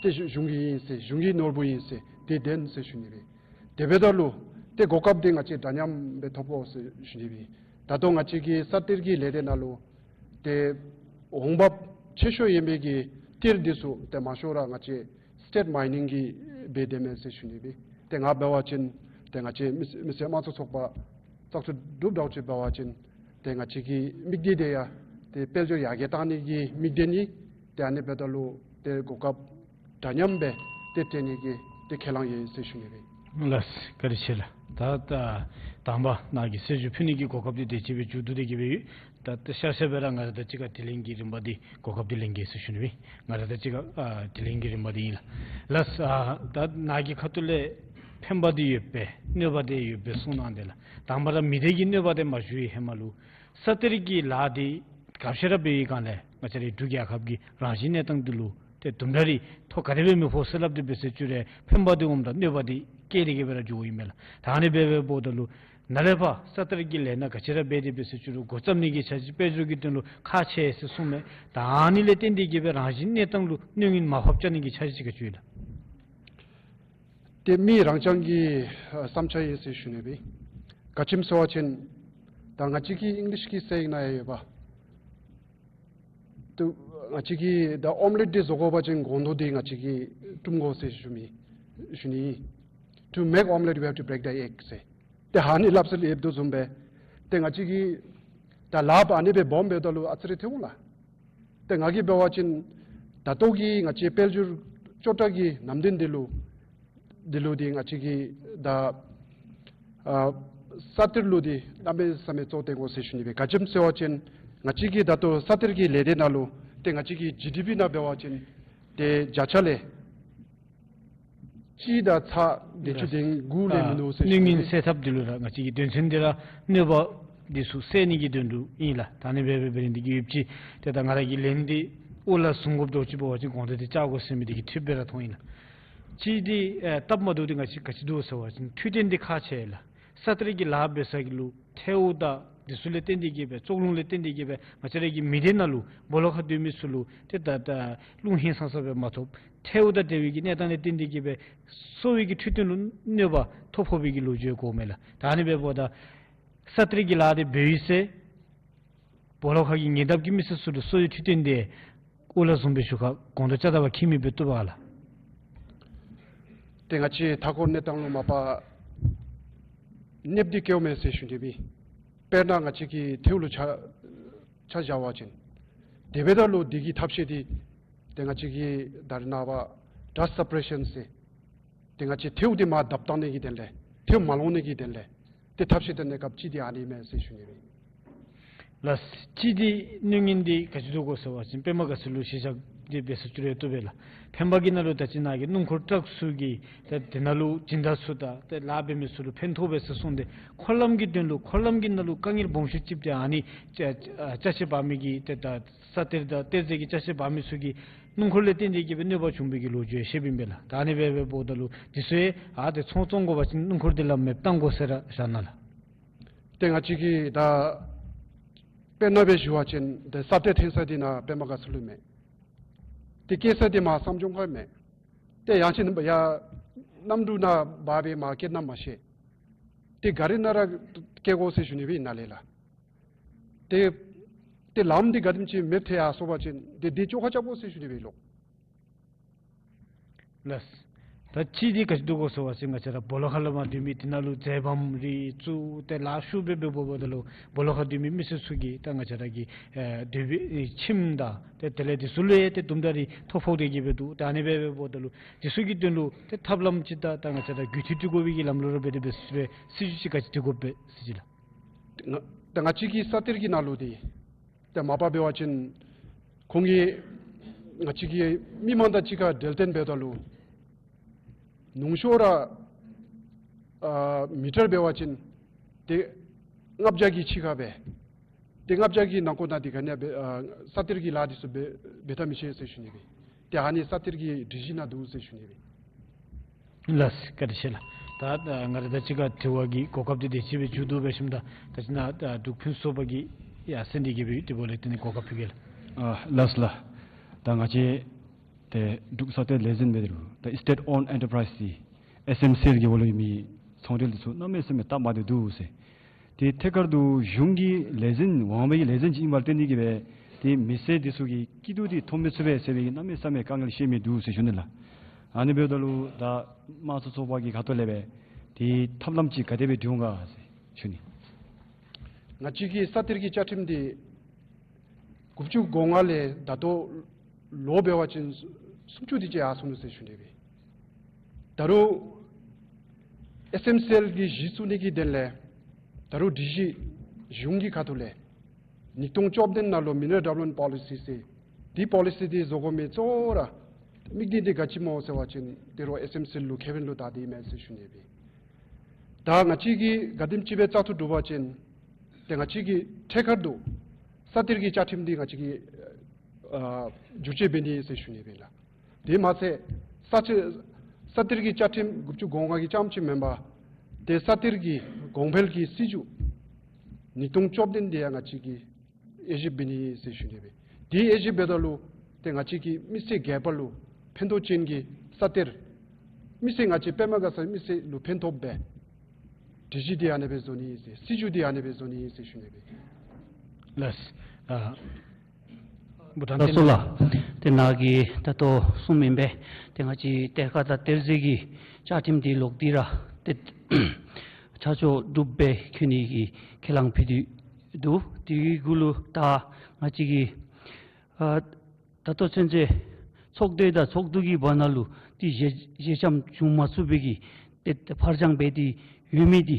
ཏེ་གཞུང་གི་ཨིན་ཟེར་གཞུང་གི་ནོར་བུ་ཨིན་ཟེར་ཏེ་བདེན་ཟེར་ཞུ་ནི་སྦེ། དེ་འབདཝ་ད་ལུ་ཏེ་གོ་སྐབས་འདི་ང་བཅས་འདྲ་མཉམ་སྦེ་ཐོབ་དགོ་ཟེར་ཞུ་ནི་སྦེ། ད་ལྟོ་ང་བཅས་ཀྱི་ས་གཏེར་གྱི་ལས་སྡེ་ནང་ལུ་ཏེ་འོང་འབབ་ཆེ་ཤོས་ཡོད་མི་གི་གཏེར་འདི་ཚུ་ཏེ་མང་ཤོས་ར་ང་བཅས་སི་ཊེཊ་མའི་ནིང་གི་སྦེ་སྡོད་མས་ཟེར་ཞུ་ནི་སྦེ། ཏེ་ང་འབད་བ་ཅིན་ཏེ་ང་བཅས་མི་མི་སེར་དམངས་གཙོ་ཚོགས་པ་བཙག་འཐུ་གྲུབ་འདྲཝ་ཅིག་འབད་བ་ཅིན་ཏེ་ང་བཅས་ཀྱི་དམིགས་གཏད་འདི་ཡང་ཏེ་དཔལ་འབྱོར་ཡར་རྒྱས་གཏང་ནི་གི་དམིགས་གཏད་ཨིན། ཏེ་ཨ་ནི་འབདཝ་ད་ལུ་ཏེ་གོ་སྐབས་འདྲ་མཉམ་སྦེ་ཏེ་སྤྲོད་ནི་གི་ཏེ་ཁས་བླངས་ཡོད་ཟེར་ཞུ་ནི་སྦེ། ལགས་བཀའ་དྲིན་ཆེ་ལགས། ད་ད་དང་པ་ནཱ་གིས་གསལ་ཞུ་ཕུལ་ནི་གི་གོ་སྐབས་འདི་དེ་ཅིག་སྦེ་མཇུག་བསྡུ་སྟེ་གི་སྦེ་ཡོད། ད་ད་ཤར་ཤར་སྦེ་ར་ང་ར་དང་གཅིག་ཁར་དྲི་ལན་གྱི་རིམ་པ་འདི་གོ་སྐབས་འདི་ལེན་གེ་ཟེར་ཞུ་ནི་སྦེ། ང་ར་དང་གཅིག་ཁར་ཨ་དྲི་ལན་གྱི་རིམ་པ་འདི་ཨིན་ལགས། ལགས་ཨ་ད་ནཱ་གི་ཁ་ཐུག་ལས་ཕན་པ་འདི་ཡོད་པས་གནོད་པ་འདི་ཡོད་པས་གསུངས་གནང་དེས་ལགས། དང་པ་ར་མི་སྡེ་གི་གནོད་པ་འདི་མ་ཞུ་བའི་ཧེ་མ་ལུ་ས་གཏེར་གྱི་ལཱ་འདི་ག་ཅི་ར་འབད་བའི་སྒང་ལས་ང་བཅས་རའི་འབྲུག་རྒྱལ་ཁབ་ཀྱི་རང་བཞིན་གནས་སྟངས་འདི་ལུ་ཏེ་དུམ་གྲ་རེ་ཐོ་ག་དེ་སྦེ་མི་ཕོག་ཟེར་སླབ་སྟེ་འབད་ཟེར་བཅུག་རུང་ཕན་པ་འདི་འོངམ་ད་གནོད་པ་འདི་བཀལ་ཏེ་གི་སྦེ་ར་འགྱོཝ་ཨིན་མས་ལགས། ད་ཨ་ནི་འབད་འབདཝ་ད་ལུ་ནཱ་ལས་ཕར་ས་གཏེར་གྱི་ལས་སྣ་ག་ཅི་ར་འབད་དེ་འབད་ཟེར་བཅུག་རུང་འགོ་བརྩམ་ནི་གི་འཆར་གཞི་དཔལ་འབྱོར་གྱི་དོན་ལུ་ཁག་ཆེ་ཟེར་གསུངས་མས། ད་ཨ་ནི་ལས་བརྟེན་ཏེ་གི་སྦེ་རང་བཞིན་གནས་སྟངས་ལུ་གནོད་ཉེན་མར་ཕབ་བཅར་ནི་གི་འཆར་གཞི་ཅིག་ག་ཅི་ཡོད་ལགས། ཏེ་མི་རང་རྐྱང་གི་ཨ་བསམ་འཆར་ཨིན་ཟེར་ཞུ་ནི་སྦེ། ག་ཅི་སྨོ་ཟེར་བ་ཅིན་ད་ང་བཅས་ཀྱི་ཨིང་ལིཤ་གི་སེ་ཡིང་ནང་ཡང་ཡོད་པ། ཏེ་ང་བཅས་ཀྱིས་ད་ཨོམ་ལེཊ་འདི་བཟོ་དགོ་པ་ཅིན་སྒོང་རྡོག་འདི་ང་བཅས་ཀྱིས་བཏུམ་དགོ་ཟེར་ཞུ་མི་ཞུ་ནི། To make omelette, we have to break the egg ཟེར། ཏེ་ཨ་ནི་སླབ་སྲོལ་ཡོདཔ་དོ་བཟུམ་སྦེ་ཏེ་ང་བཅས་ཀྱིས་ད་ལཱ་ཨ་ནི་སྦེ་སྦོམ་འབདཝ་ད་ལུ་ཨ་ཙི་རེ་ཐལ་འོང་ལགས། ཏེ་ང་གིས་འབད་བ་ཅིན་ད་ལྟོ་གི་ང་བཅས་དཔལ་འབྱོར་ཅོག་འཐདཔ་གི་ནམ་དུས་འདི་ལུ་འདི་ལུ་འདི་ང་བཅས་ཀྱིས་ད་ཨ་ས་གཏེར་ལུ་འདི་གནམ་མེད་ས་མེད་གཙོ་བོ་བཏོན་དགོ་ཟེར་ཞུ་ནི་སྦེ། ག་ཅི་སྨོ་ཟེར་བ་ཅིན་ང་བཅས་ཀྱིས་ད་ལྟོ་ས་གཏེར་གྱི་ལས་སྡེ་ནང་ལུ་ཏེ་ང་བཅས་ཀྱི་ཇི་ཌི་པི་ནང་འབད་བ་ཅིན་ཏེ་བརྒྱ་ཆ་ལས་གཅིག་དང་ཚག་བདུན་ཅུ་དོན་དགུ་ལས་མིན་འདུག་ཟེར་ཞུ་ནི། གནོད་ཉེན་སེལ་ཐབས་འདི་ལུ་ར་ང་བཅས་ཀྱི་དོན་ཚན་འདི་ར་གནོད་པ་འདི་ཚུ་སེལ་ནི་གི་དོན་ལུ་ཨིན་ལགས། ད་ཨ་ནི་སྦེ་འབད་འབད་རིན་འདི་གིས་ཡོདཔ་ཅིག་ཏེ་ད་ང་ར་གིས་ལན་འདི་འོག་ལུ་གསུང་དགོཔ་འདྲཝ་ཅིག་འབད་བ་ཅིན་སྒོང་རྡོག་འདི་བཅག་དགོ་ཟེར་མི་འདི་གི་འཁྲུལ་པ་སྦེ་ར་མཐོང་ཡི་ལགས། གཅིག་འདི་ཨེ་སྟབས་མ་བདེཝ་འདི་ང་བཅས་ག་ཅི་འདུག་ཟེར་བ་ཅིན་འཕྲོད་བསྟེན་འདི་ཁག་ཆེ་ལགས། ས་གཏེར་གྱི་ལཱ་འབད་ས་གི་ལུ་ཐལཝ་དང་འདི་ཚུ་ལས་བརྟེན་ཏེ་གིས་སྦེ་བཙོག་རླུང་ལས་བརྟེན་ཏེ་གིས་སྦེ་ང་བཅས་ར་གི་མི་སྡེ་ནང་ལུ་སྦོ་ལོགས་ཁར་སྡོད་མི་ཚུ་ལུ་ཏེ་ད་ད་རླུང་ཧིང་སངས་ས་སྦེ་མ་ཐོབ། ཐལཝ་དང་འབྲེལ་བའི་གི་གནས་སྟངས་ལས་བརྟེན་ཏེ་གིས་སྦེ་གསོ་བའི་གི་འཕྲོད་བསྟེན་ལུ་གནོད་པ་ཐོབ་ཕོག་པའི་གི་ལོ་རྒྱུས་གོཝ་མས་ལགས། ད་ཨ་ནི་འབདཝ་ད་ས་གཏེར་གྱི་ལཱ་འདི་འབད་ཡི་ཟེར་སྦོ་ལོགས་ཁ་གི་ཉེ་འདབས་ཀྱི་མི་སེར་ཚུ་ལུ་གསོ་བའི་འཕྲོད་བསྟེན་འདི་འོག་ལུ་བཟུམ་སྦེ་ཞུ་ཁར་སྒོང་རྡོག་བཅག་ད་བ་ཁྱད་མེད་པའི་བཏུབ་པས་ལགས། ཏེ་ང་བཅས་མཐའ་འཁོར་གནས་སྟངས་ལུ་མ་པ་གནོདཔ་འདི་བཀལཝ་མས་ཟེར་ཞུ་ནི་སྦེ། དཔེར་ན་ང་བཅས་ཀྱིས་ཐལཝ་ལུ་ཆ་ཆ་བཞག་པ་ཅིན་དེ་འབདཝ་ད་ལུ་འདི་གི་ཐབས་ཤེས་འདི་ཏེ་ང་བཅས་ཀྱིས་ད་རེས་ནངས་པ་dust suppression ཟེར་ཏེ་ང་བཅས་ཐལཝ་འདི་མར་བརྡབ་བཏང་ནི་གི་དོན་ལས་ཐལཝ་མ་ལོང་ནི་གི་དོན་ལས་ཏེ་ཐབས་ཤེས་བཏོན་ནི་སྐབས་ཅིག་འདི་ཨ་ནི་མས་ཟེར་ཞུ་ནི་སྦེ། ལགས། གཅིག་འདི་གནོད་ཉེན་འདི་ག་ཅི་འདུག་གོ་ཟེར་བ་ཅིན་པདྨ་དགའ་ཚལ་ལུ་གཞིས་ཆགས་འདི་འབད་ས་ཅིག་རུང་བཏུབ་པས་ལགས། ཕན་པ་གི་ནང་ལུ་ད་ཅི་ནཱ་གི་སྣུམ་འཁོར་ཊཱག་ཚུ་གིས་ཏེ་དེ་ནང་ལུ་སྦྱིན་བདག་ཚུ་དང་ཏེ་ལཱ་འབད་མི་ཚུ་ལུ་ཕན་ཐོགས་པས་ཟེར་གསུངས་ཏེ་འཁོར་ལམ་གྱི་དོན་ལུ་འཁོར་ལམ་གྱི་ནང་ལུ་དཀའ་ངལ་སྦོམ་ཤོས་ཅིག་འདི་ཨ་ནི་ཅ་ཅ་ཅ་ཆས་འབག་མི་གི་ཏེ་ད་ས་གཏེར་དང་གཏེར་རྫས་ཀྱི་ཅ་ཆས་འབག་མི་ཚུ་གིས་སྣུམ་འཁོར་ལས་བརྟེན་ཏེ་གིས་སྦེ་གནོད་པ་བྱུང་བའི་གི་ལོ་རྒྱུས་བཤདཔ་ཨིན་པས་ལགས། ད་ཨ་ནི་སྦེ་འབདཝ་ད་ལུ་འདི་ཚུ་ཡང་ཨ་ཏེ་ཚོང་བཙོང་དགོ་པ་ཅིན་སྣུམ་འཁོར་འདི་ལཱ་མེདཔ་བཏང་དགོ་ཟེར་ར་བཞག་ནི་ལགས། ཏེ་ང་བཅས་ཀྱིས་ད་དཔེར་ན་སྦེ་ཞུ་བ་ཅིན་ཏེ་ས་གཏེར་འཐེན་ས་འདི་ནཱ་པདྨ་དགའ་ཚལ་ལུ་མས། ཏེ་སྐྱེལ་ས་འདི་མར་བསམ་སྦྱོར་ཁར་མས། ཏེ་ཡང་ཅིན་ཡར་གནམ་གྲུ་ནང་འབག་སྦེ་མར་སྐྱེལ་ན་མ་ཤེས། ཏེ་ག་རི་ནང་ར་སྐྱེལ་དགོ་ཟེར་ཞུ་ནི་སྦེ་ཨིན་ན་ལས་ལགས། ཏེ་ཏེ་ལམ་འདི་ག་དེམ་ཅིག་མེདཔ་ཐལ་ཡར་སོང་པ་ཅིན་ཏེ་འདི་བཅོ་ཁ་རྐྱབ་དགོ་ཟེར་ཞུ་ནི་སྦེ་ལོ། ལགས། ད་གཅིག་འདི་ག་ཅི་འདུག་གོ་ཟེར་བ་ཅིན་ང་བཅས་ར་སྦོ་ལོགས་ཁ་ལས་མར་སྡོད་མི་དེ་ནང་ལུ་འཛེག་བམ་རེ་བཙུགས་ཏེ་ལཱ་ཤུགས་སྦེ་འབད་འབདཝ་ད་ལུ་སྦོ་ལོགས་ཁར་སྡོད་མི་མི་སེར་ཚུ་གི་ད་ང་བཅས་ར་གི་ཨེ་སྡོད་པའི་ཁྱིམ་དང་ཏེ་དེ་ལས་འདི་ཚུ་ལུ་ཡང་ཏེ་དུམ་གྲ་རེ་ཐོ་ཕོག་སྟེ་གིས་སྦེ་འདུག། ད་ཨ་ནི་སྦེ་འབདཝ་ད་ལུ་འདི་ཚུ་གི་དོན་ལུ་ཏེ་ཐབས་ལམ་ཅིག་དང་ད་ང་བཅས་ར་རྒུད་འཐུས་སྒྲིག་དགོ་པའི་གི་ལམ་ལུགས་ར་འབད་དེ་འབད་ས་ཅིག་རུང་སྲིད་བྱུས་ཅིག་ག་ཅི་སྒྲིག་དགོཔ་སྦེ་ཟེར་ཅི་ལགས། ང་ད་ང་བཅས་ཀྱི་ས་གཏེར་གྱི་ནང་ལུ་འདི་ཏེ་མ་པ་འབད་བ་ཅིན་ཁོང་གིས་ང་བཅས་ཀྱི་མི་མང་དང་གཅིག་ཁར་འབྲེལ་བསྟུན་འབདཝ་ད་ལུ་ཉུང་ཤོས་ར་ཨ་མི་ཊར་འབད་བ་ཅིན་ཏེ་ལྔ་བརྒྱ་གི་ཕྱི་ཁར་སྦེ་ཏེ་ལྔ་བརྒྱ་གི་ནང་འཁོད་ནང་འདི་ག་ནི་ཡང་འབད་ཨ་ས་གཏེར་གྱི་ལཱ་འདི་ཚུ་འབད་འབད་ཐབས་མི་ཤེས་ཟེར་ཞུ་ནི་སྦེ། ཏེ་ཨ་ནི་ས་གཏེར་གྱི་སྒྲིག་གཞི་ནང་འདུག་ཟེར་ཞུ་ནི་སྦེ། ལགས་སོ། བཀའ་དྲིན་ཆེ་ལགས། ད་ད་ང་ར་དང་གཅིག་ཁར་དྲི་བ་གི་གོ་སྐབས་འདི་དེ་ཅིག་སྦེ་མཇུག་བསྡུ་འབད་ཞིནམ་ད་ད་ཅི་ནཱ་ད་འབྲུག་ཕུན་ཚོགས་པ་གི་ཡར་སེང་གེ་གིས་སྦེ་དེ་འབདཝ་ལས་ཏེ་ནི་གོ་སྐབས་ཕུལ་གེ་ལགས། ཨ་ལགས་སོ་ལགས། ད་ང་བཅས་ཏེ་འབྲུག་ས་གཏེར་ལས་འཛིན་འབད་རུང་ད་སི་ཊེཊ་ཨོན་ཨེན་ཊར་པ་རའིཛ་ཨེསི་ཨེམ་སི་ཨེལ་གྱི་འོག་ལུ་ཡོད་མི་ཚོང་འབྲེལ་འདི་ཚུ་གནམ་མེད་ས་མེད་སྟབས་མ་བདེཝ་འདུག་ཟེར། ཏེ་ཐད་ཀར་དུ་གཞུང་གི་ལས་འཛིན་འོགམ་གྱི་ལས་འཛིན་ཅིག་ཨིནམ་ལས་བརྟེན་ཏེ་གིས་སྦེ་ཏེ་མི་སེར་འདི་ཚུ་གི་སྐྱིད་སྡུག་འདི་མཐོང་མི་ཚུགས་པས་ཟེར་བའི་གནམ་མེད་ས་མེད་དཀའ་ངལ་བཤད་མི་འདུག་ཟེར་ཞུ་ནི་ལགས། ཨ་ནི་འབདཝ་ད་ལུ་ད་དམངས་གཙོ་ཚོགས་པ་གི་ཁ་ཐུག་ལས་སྦེ་ཏེ་ཐབས་ལམ་ཅིག་ག་དེ་སྦེ་སྒྲིག་འོང་ག་ཟེར་ཞུ་ནི། ང་བཅས་ཀྱི་ས་གཏེར་གྱི་བཅའ་ཁྲིམས་འདི་དགུ་བཅུ་གོ་ལྔ་ལས་ད་ལྟོ་ལོ་འབད་བ་ཅིན་སུམ་ཅུ་དེ་ཅིག་ཡར་སོང་ནུག་ཟེར་ཞུ་ནི་སྦེ། ད་རུང་ཨེསི་ཨེམ་སི་ཨེལ་གྱི་གཞི་བཙུགས་ནི་གི་དོན་ལས་ད་རུང་སྒྲིག་གཞི་གཞུང་གི་ཁ་ཐུག་ལས་ཉིས་སྟོང་བཅོ་བདུན་ནང་ལུ་མི་ནི་རལ་ཌི་བེ་ལོབ་མེནཊ་པོ་ལི་སི་ཟེར་འདི་པོ་ལི་སི་འདི་བཟོ་དགོ་མི་གཙོ་བོ་ར་དམིགས་དོན་འདི་ག་ཅི་སྨོ་ཟེར་བ་ཅིན་ད་རུང་ཨེསི་ཨེམ་སི་ཨེལ་ལུ་ཁེ་ཕན་ལུ་བལྟ་སྟེ་ཨིན་མས་ཟེར་ཞུ་ནི་སྦེ། ད་ང་བཅས་ཀྱིས་ག་དེམ་ཅིག་སྦེ་བཙག་འཐུ་གྲུབ་པ་ཅིན་ཏེ་ང་བཅས་ཀྱིས་ཐད་ཀར་དུ་ས་གཏེར་གྱི་བཅའ་ཁྲིམས་འདི་ང་བཅས་ཀྱིས་ཨ་བསྒྱུར་བཅོས་འབད་ནི་ཟེར་ཞུ་ནི་སྦེ་ལགས། དེ་མ་ཚད་ས་གཏེར་ས་གཏེར་གྱི་བཅའ་ཁྲིམས་དགུ་བཅུ་གོ་ལྔ་གི་རྐྱངམ་ཅིག་མེན་པར་ཏེ་ས་གཏེར་གྱི་གོང་འཕེལ་གྱི་སྲིད་བྱུས་ཉིས་སྟོང་བཅོ་བདུན་འདི་ཡང་ང་བཅས་ཀྱིས་དབྱེ་ཞིབ་འབད་ནི་ཟེར་ཞུ་ནི་སྦེ། དེ་དབྱེ་ཞིབ་འབདཝ་ད་ལུ་ཏེ་ང་བཅས་ཀྱི་མི་སེར་སྒེར་པ་ལུ་ཕན་ཐོགས་ཅན་གྱི་ས་གཏེར་མི་སེར་ང་བཅས་པདྨ་དགའ་ཚལ་མི་སེར་ལུ་ཕན་ཐོགསཔ་སྦེ་སྒྲིག་གཞི་འདི་ཨ་ནི་སྦེ་བཟོ་ནི་ཟེར་སྲིད་བྱུས་འདི་ཨ་ནི་སྦེ་བཟོ་ནི་ཟེར་ཞུ་ནི་སྦེ། ལགས་སོ། ཨ་ བྷུ་ཊཱན་ལགས་སོ་ལགས། ཏེ་ནཱ་གིས་ད་ལྟོ་གསུངམ་ཨིན་པས། ཏེ་ང་བཅས་གཏེར་ཁ་དང་གཏེར་མཛོད་ཀྱི་བཅའ་ཁྲིམས་འདི་ལོག་སྟེ་ར་ཏེ་ཆ་འཇོག་གྲུབ་སྦེ་བཀོད་ནི་གི་ཁས་བླངས་ཕུལ་ཏེ་འདུག། དེ་གི་གུ་ལུ་ད་ང་བཅས་ཀྱིས་ཨ་ད་ལྟོ་ཚུན་ཚོད་ཚོགས་སྡེ་དང་ཚོགས་འདུ་གི་བར་ན་ལུ་ཏེ་ཞལ་ཞལ་འཆམ་བྱུང་མ་ཚུགས་པའི་གི་ཏེ་ཕར་འགྱངས་འབད་དེ་ཡོད་མི་འདི་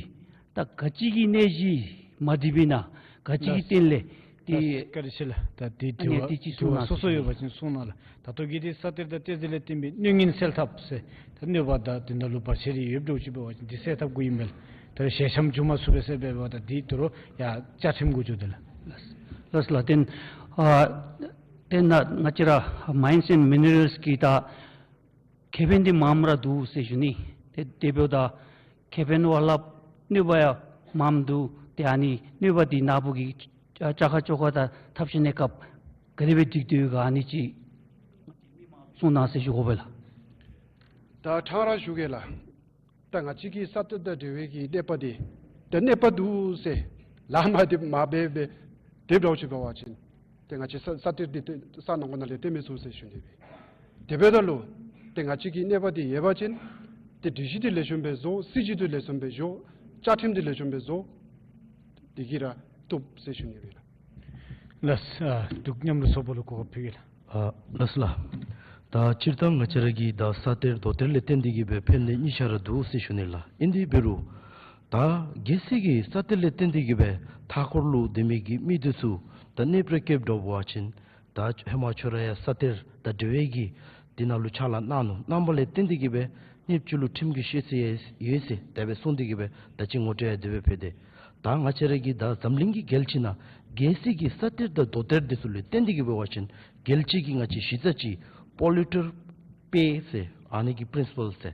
ད་ག་ཅི་གི་གནས་གཞི་མ་འགྲིག་པས་ན་ག་ཅི་གི་རྟིང་ལས་ཏེ། ལགས་བཀའ་དྲིན་ཆེ་ལགས། ད་དེ་དྲི་བ་ཨ་ནི་དེ་ཅིག་གསུང་གནང་སོ་སོ་ཡོད་པ་ཅིན་གསུང་གནང་ལགས། ད་ལྟོ་གི་འདི་ས་གཏེར་དང་གཏེར་མཛོད་ལས་བརྟེན་པའི་གནོད་ཉེན་སེལ་ཐབས་ཟེར་ད་གནོད་པ་དང་དེ་ནང་ལུ་བར་ཆད་རེ་ཡོདཔ་འདྲཝ་ཅིག་འབད་བ་ཅིན་འདི་སེལ་ཐབས་དགོ་ཨིན་པས་ལགས། ད་ཞལ་འཆམ་བྱུང་མ་ཚུགས་པས་ཟེར་འབད་བ་ད་འདི་དོ་རུང་ཡང་བཅའ་ཁྲིམས་གུ་འགྱོ་དེ་ལགས། ལགས་ལགས་ལགས། ཏེ་ཨ་ཏེ་ནཱ་ང་བཅས་ར་མའིནསི་ཨེནཌ་མི་ནི་རལསི་གི་ད་ཁེ་ཕན་འདི་མངམ་ར་འདུག་ཟེར་ཞུ་ནི། ཏེ་དེ་འབདཝ་ད་ཁེ་ཕན་བ་ལྷགཔ་གནོད་པ་ཡང་མངམ་འདུག། ཏེ་ཨ་ནི་གནོད་པ་འདི་ནཱ་བུ་གིས་བཅའ་ཁ་བཅོ་ཁ་དང་ཐབས་ཤེས་གནས་སྐབས་ག་དེ་སྦེ་འགྲིག་སྟེ་ཡོད་ག་ཨ་ནི་ཅིག་གསུང་གནང་ཟེར་ཞུ་དགོ་པས་ལགས། ད་ཕྲང་ར་ཞུ་གེ་ལགས། ད་ང་བཅས་ཀྱི་ས་གཏེར་དང་འབྲེལ་བའི་གི་གནོད་པ་འདི་ད་གནོད་པ་འདུག་ཟེར་ལཱ་མ་འདི་མ་འབད་འབད་དེ་འདྲཝ་ཅིག་འབད་བ་ཅིན་ཏེ་ང་བཅས་ས་ས་གཏེར་འདི་ཏེ་ས་ནང་ཁོག་ནང་ལས་བཏོན་མི་ཚུགས་ཟེར་ཞུ་ནི་སྦེ། དེ་འབདཝ་ད་ལུ་ཏེ་ང་བཅས་ཀྱི་གནོད་པ་འདི་ཡོད་པ་ཅིན་ཏེ་སྒྲིག་གཞི་འདི་ལེགས་ཤོམ་སྦེ་བཟོ། སྲིད་བྱུས་འདི་ལེགས་ཤོམ་སྦེ་བཟོ། བཅའ་ཁྲིམས་འདི་ལེགས་ཤོམ་སྦེ་བཟོ། དེ་གིས་ར་བཏུབ་ཟེར་ཞུ་ནི་སྦེ་ལགས། ལགས་ཨ་འབྲུག་མཉམ་རུབ་ཚོགས་པ་ལུ་གོ་སྐབས་ཕུལ་གེ་ལགས། ཨ་ལགས་སོ་ལགས། ད་སྤྱིར་བཏང་ང་བཅས་ར་གི་ད་ས་གཏེར་རྡོ་གཏེར་ལས་བརྟེན་ཏེ་གི་སྦེ་ཕན་གནོད་གཉིས་ཆ་ར་འདུག་ཟེར་ཞུ་ནི་ལགས། ཨིན་དེ་འབད་རུང་ད་གལ་སྲིད་ཀྱི་ས་གཏེར་ལས་བརྟེན་ཏེ་གི་སྦེ་མཐའ་འཁོར་ལུ་སྡོད་མི་གི་མི་འདི་ཚུ་ད་གནོད་པ་རེ་བཀལཝ་འདྲཝ་འབད་བ་ཅིན་ད་ཧེ་མ་ཁྱོད་ར་ཡང་ས་གཏེར་དང་འབྲེལ་བའི་གི་འདི་ནང་ལུ་ཕྱག་ལཱ་གནང་ནུག། གནངམ་ལས་བརྟེན་ཏེ་གི་སྦེ་གནོདཔ་ཅིག་ལུ་ཁྲིམས་ཀྱི་ཤེས་ཚད་ཡོད་ཟེར་དེ་སྦེ་གསུངས་ཏེ་གི་སྦེ་ད་ཅི་ངོ་སྤྲོད་ཡང་དེ་སྦེ་ཕུལ་ཏེ། ད་ང་བཅས་ར་གི་ད་འཛམ་གླིང་གི་རྒྱལ་སྤྱི་ནང་གལ་སྲིད་ཀྱི་ས་གཏེར་དང་རྡོ་གཏེར་འདི་ཚུ་ལུ་བརྟེན་ཏེ་གི་འབད་བ་ཅིན་རྒྱལ་སྤྱི་གི་ང་བཅས་གཞི་རྩ་ཅིག་polluter pay ཟེར་ཨ་ནི་གི་པི་རིན་སི་པཱལ་ཟེར་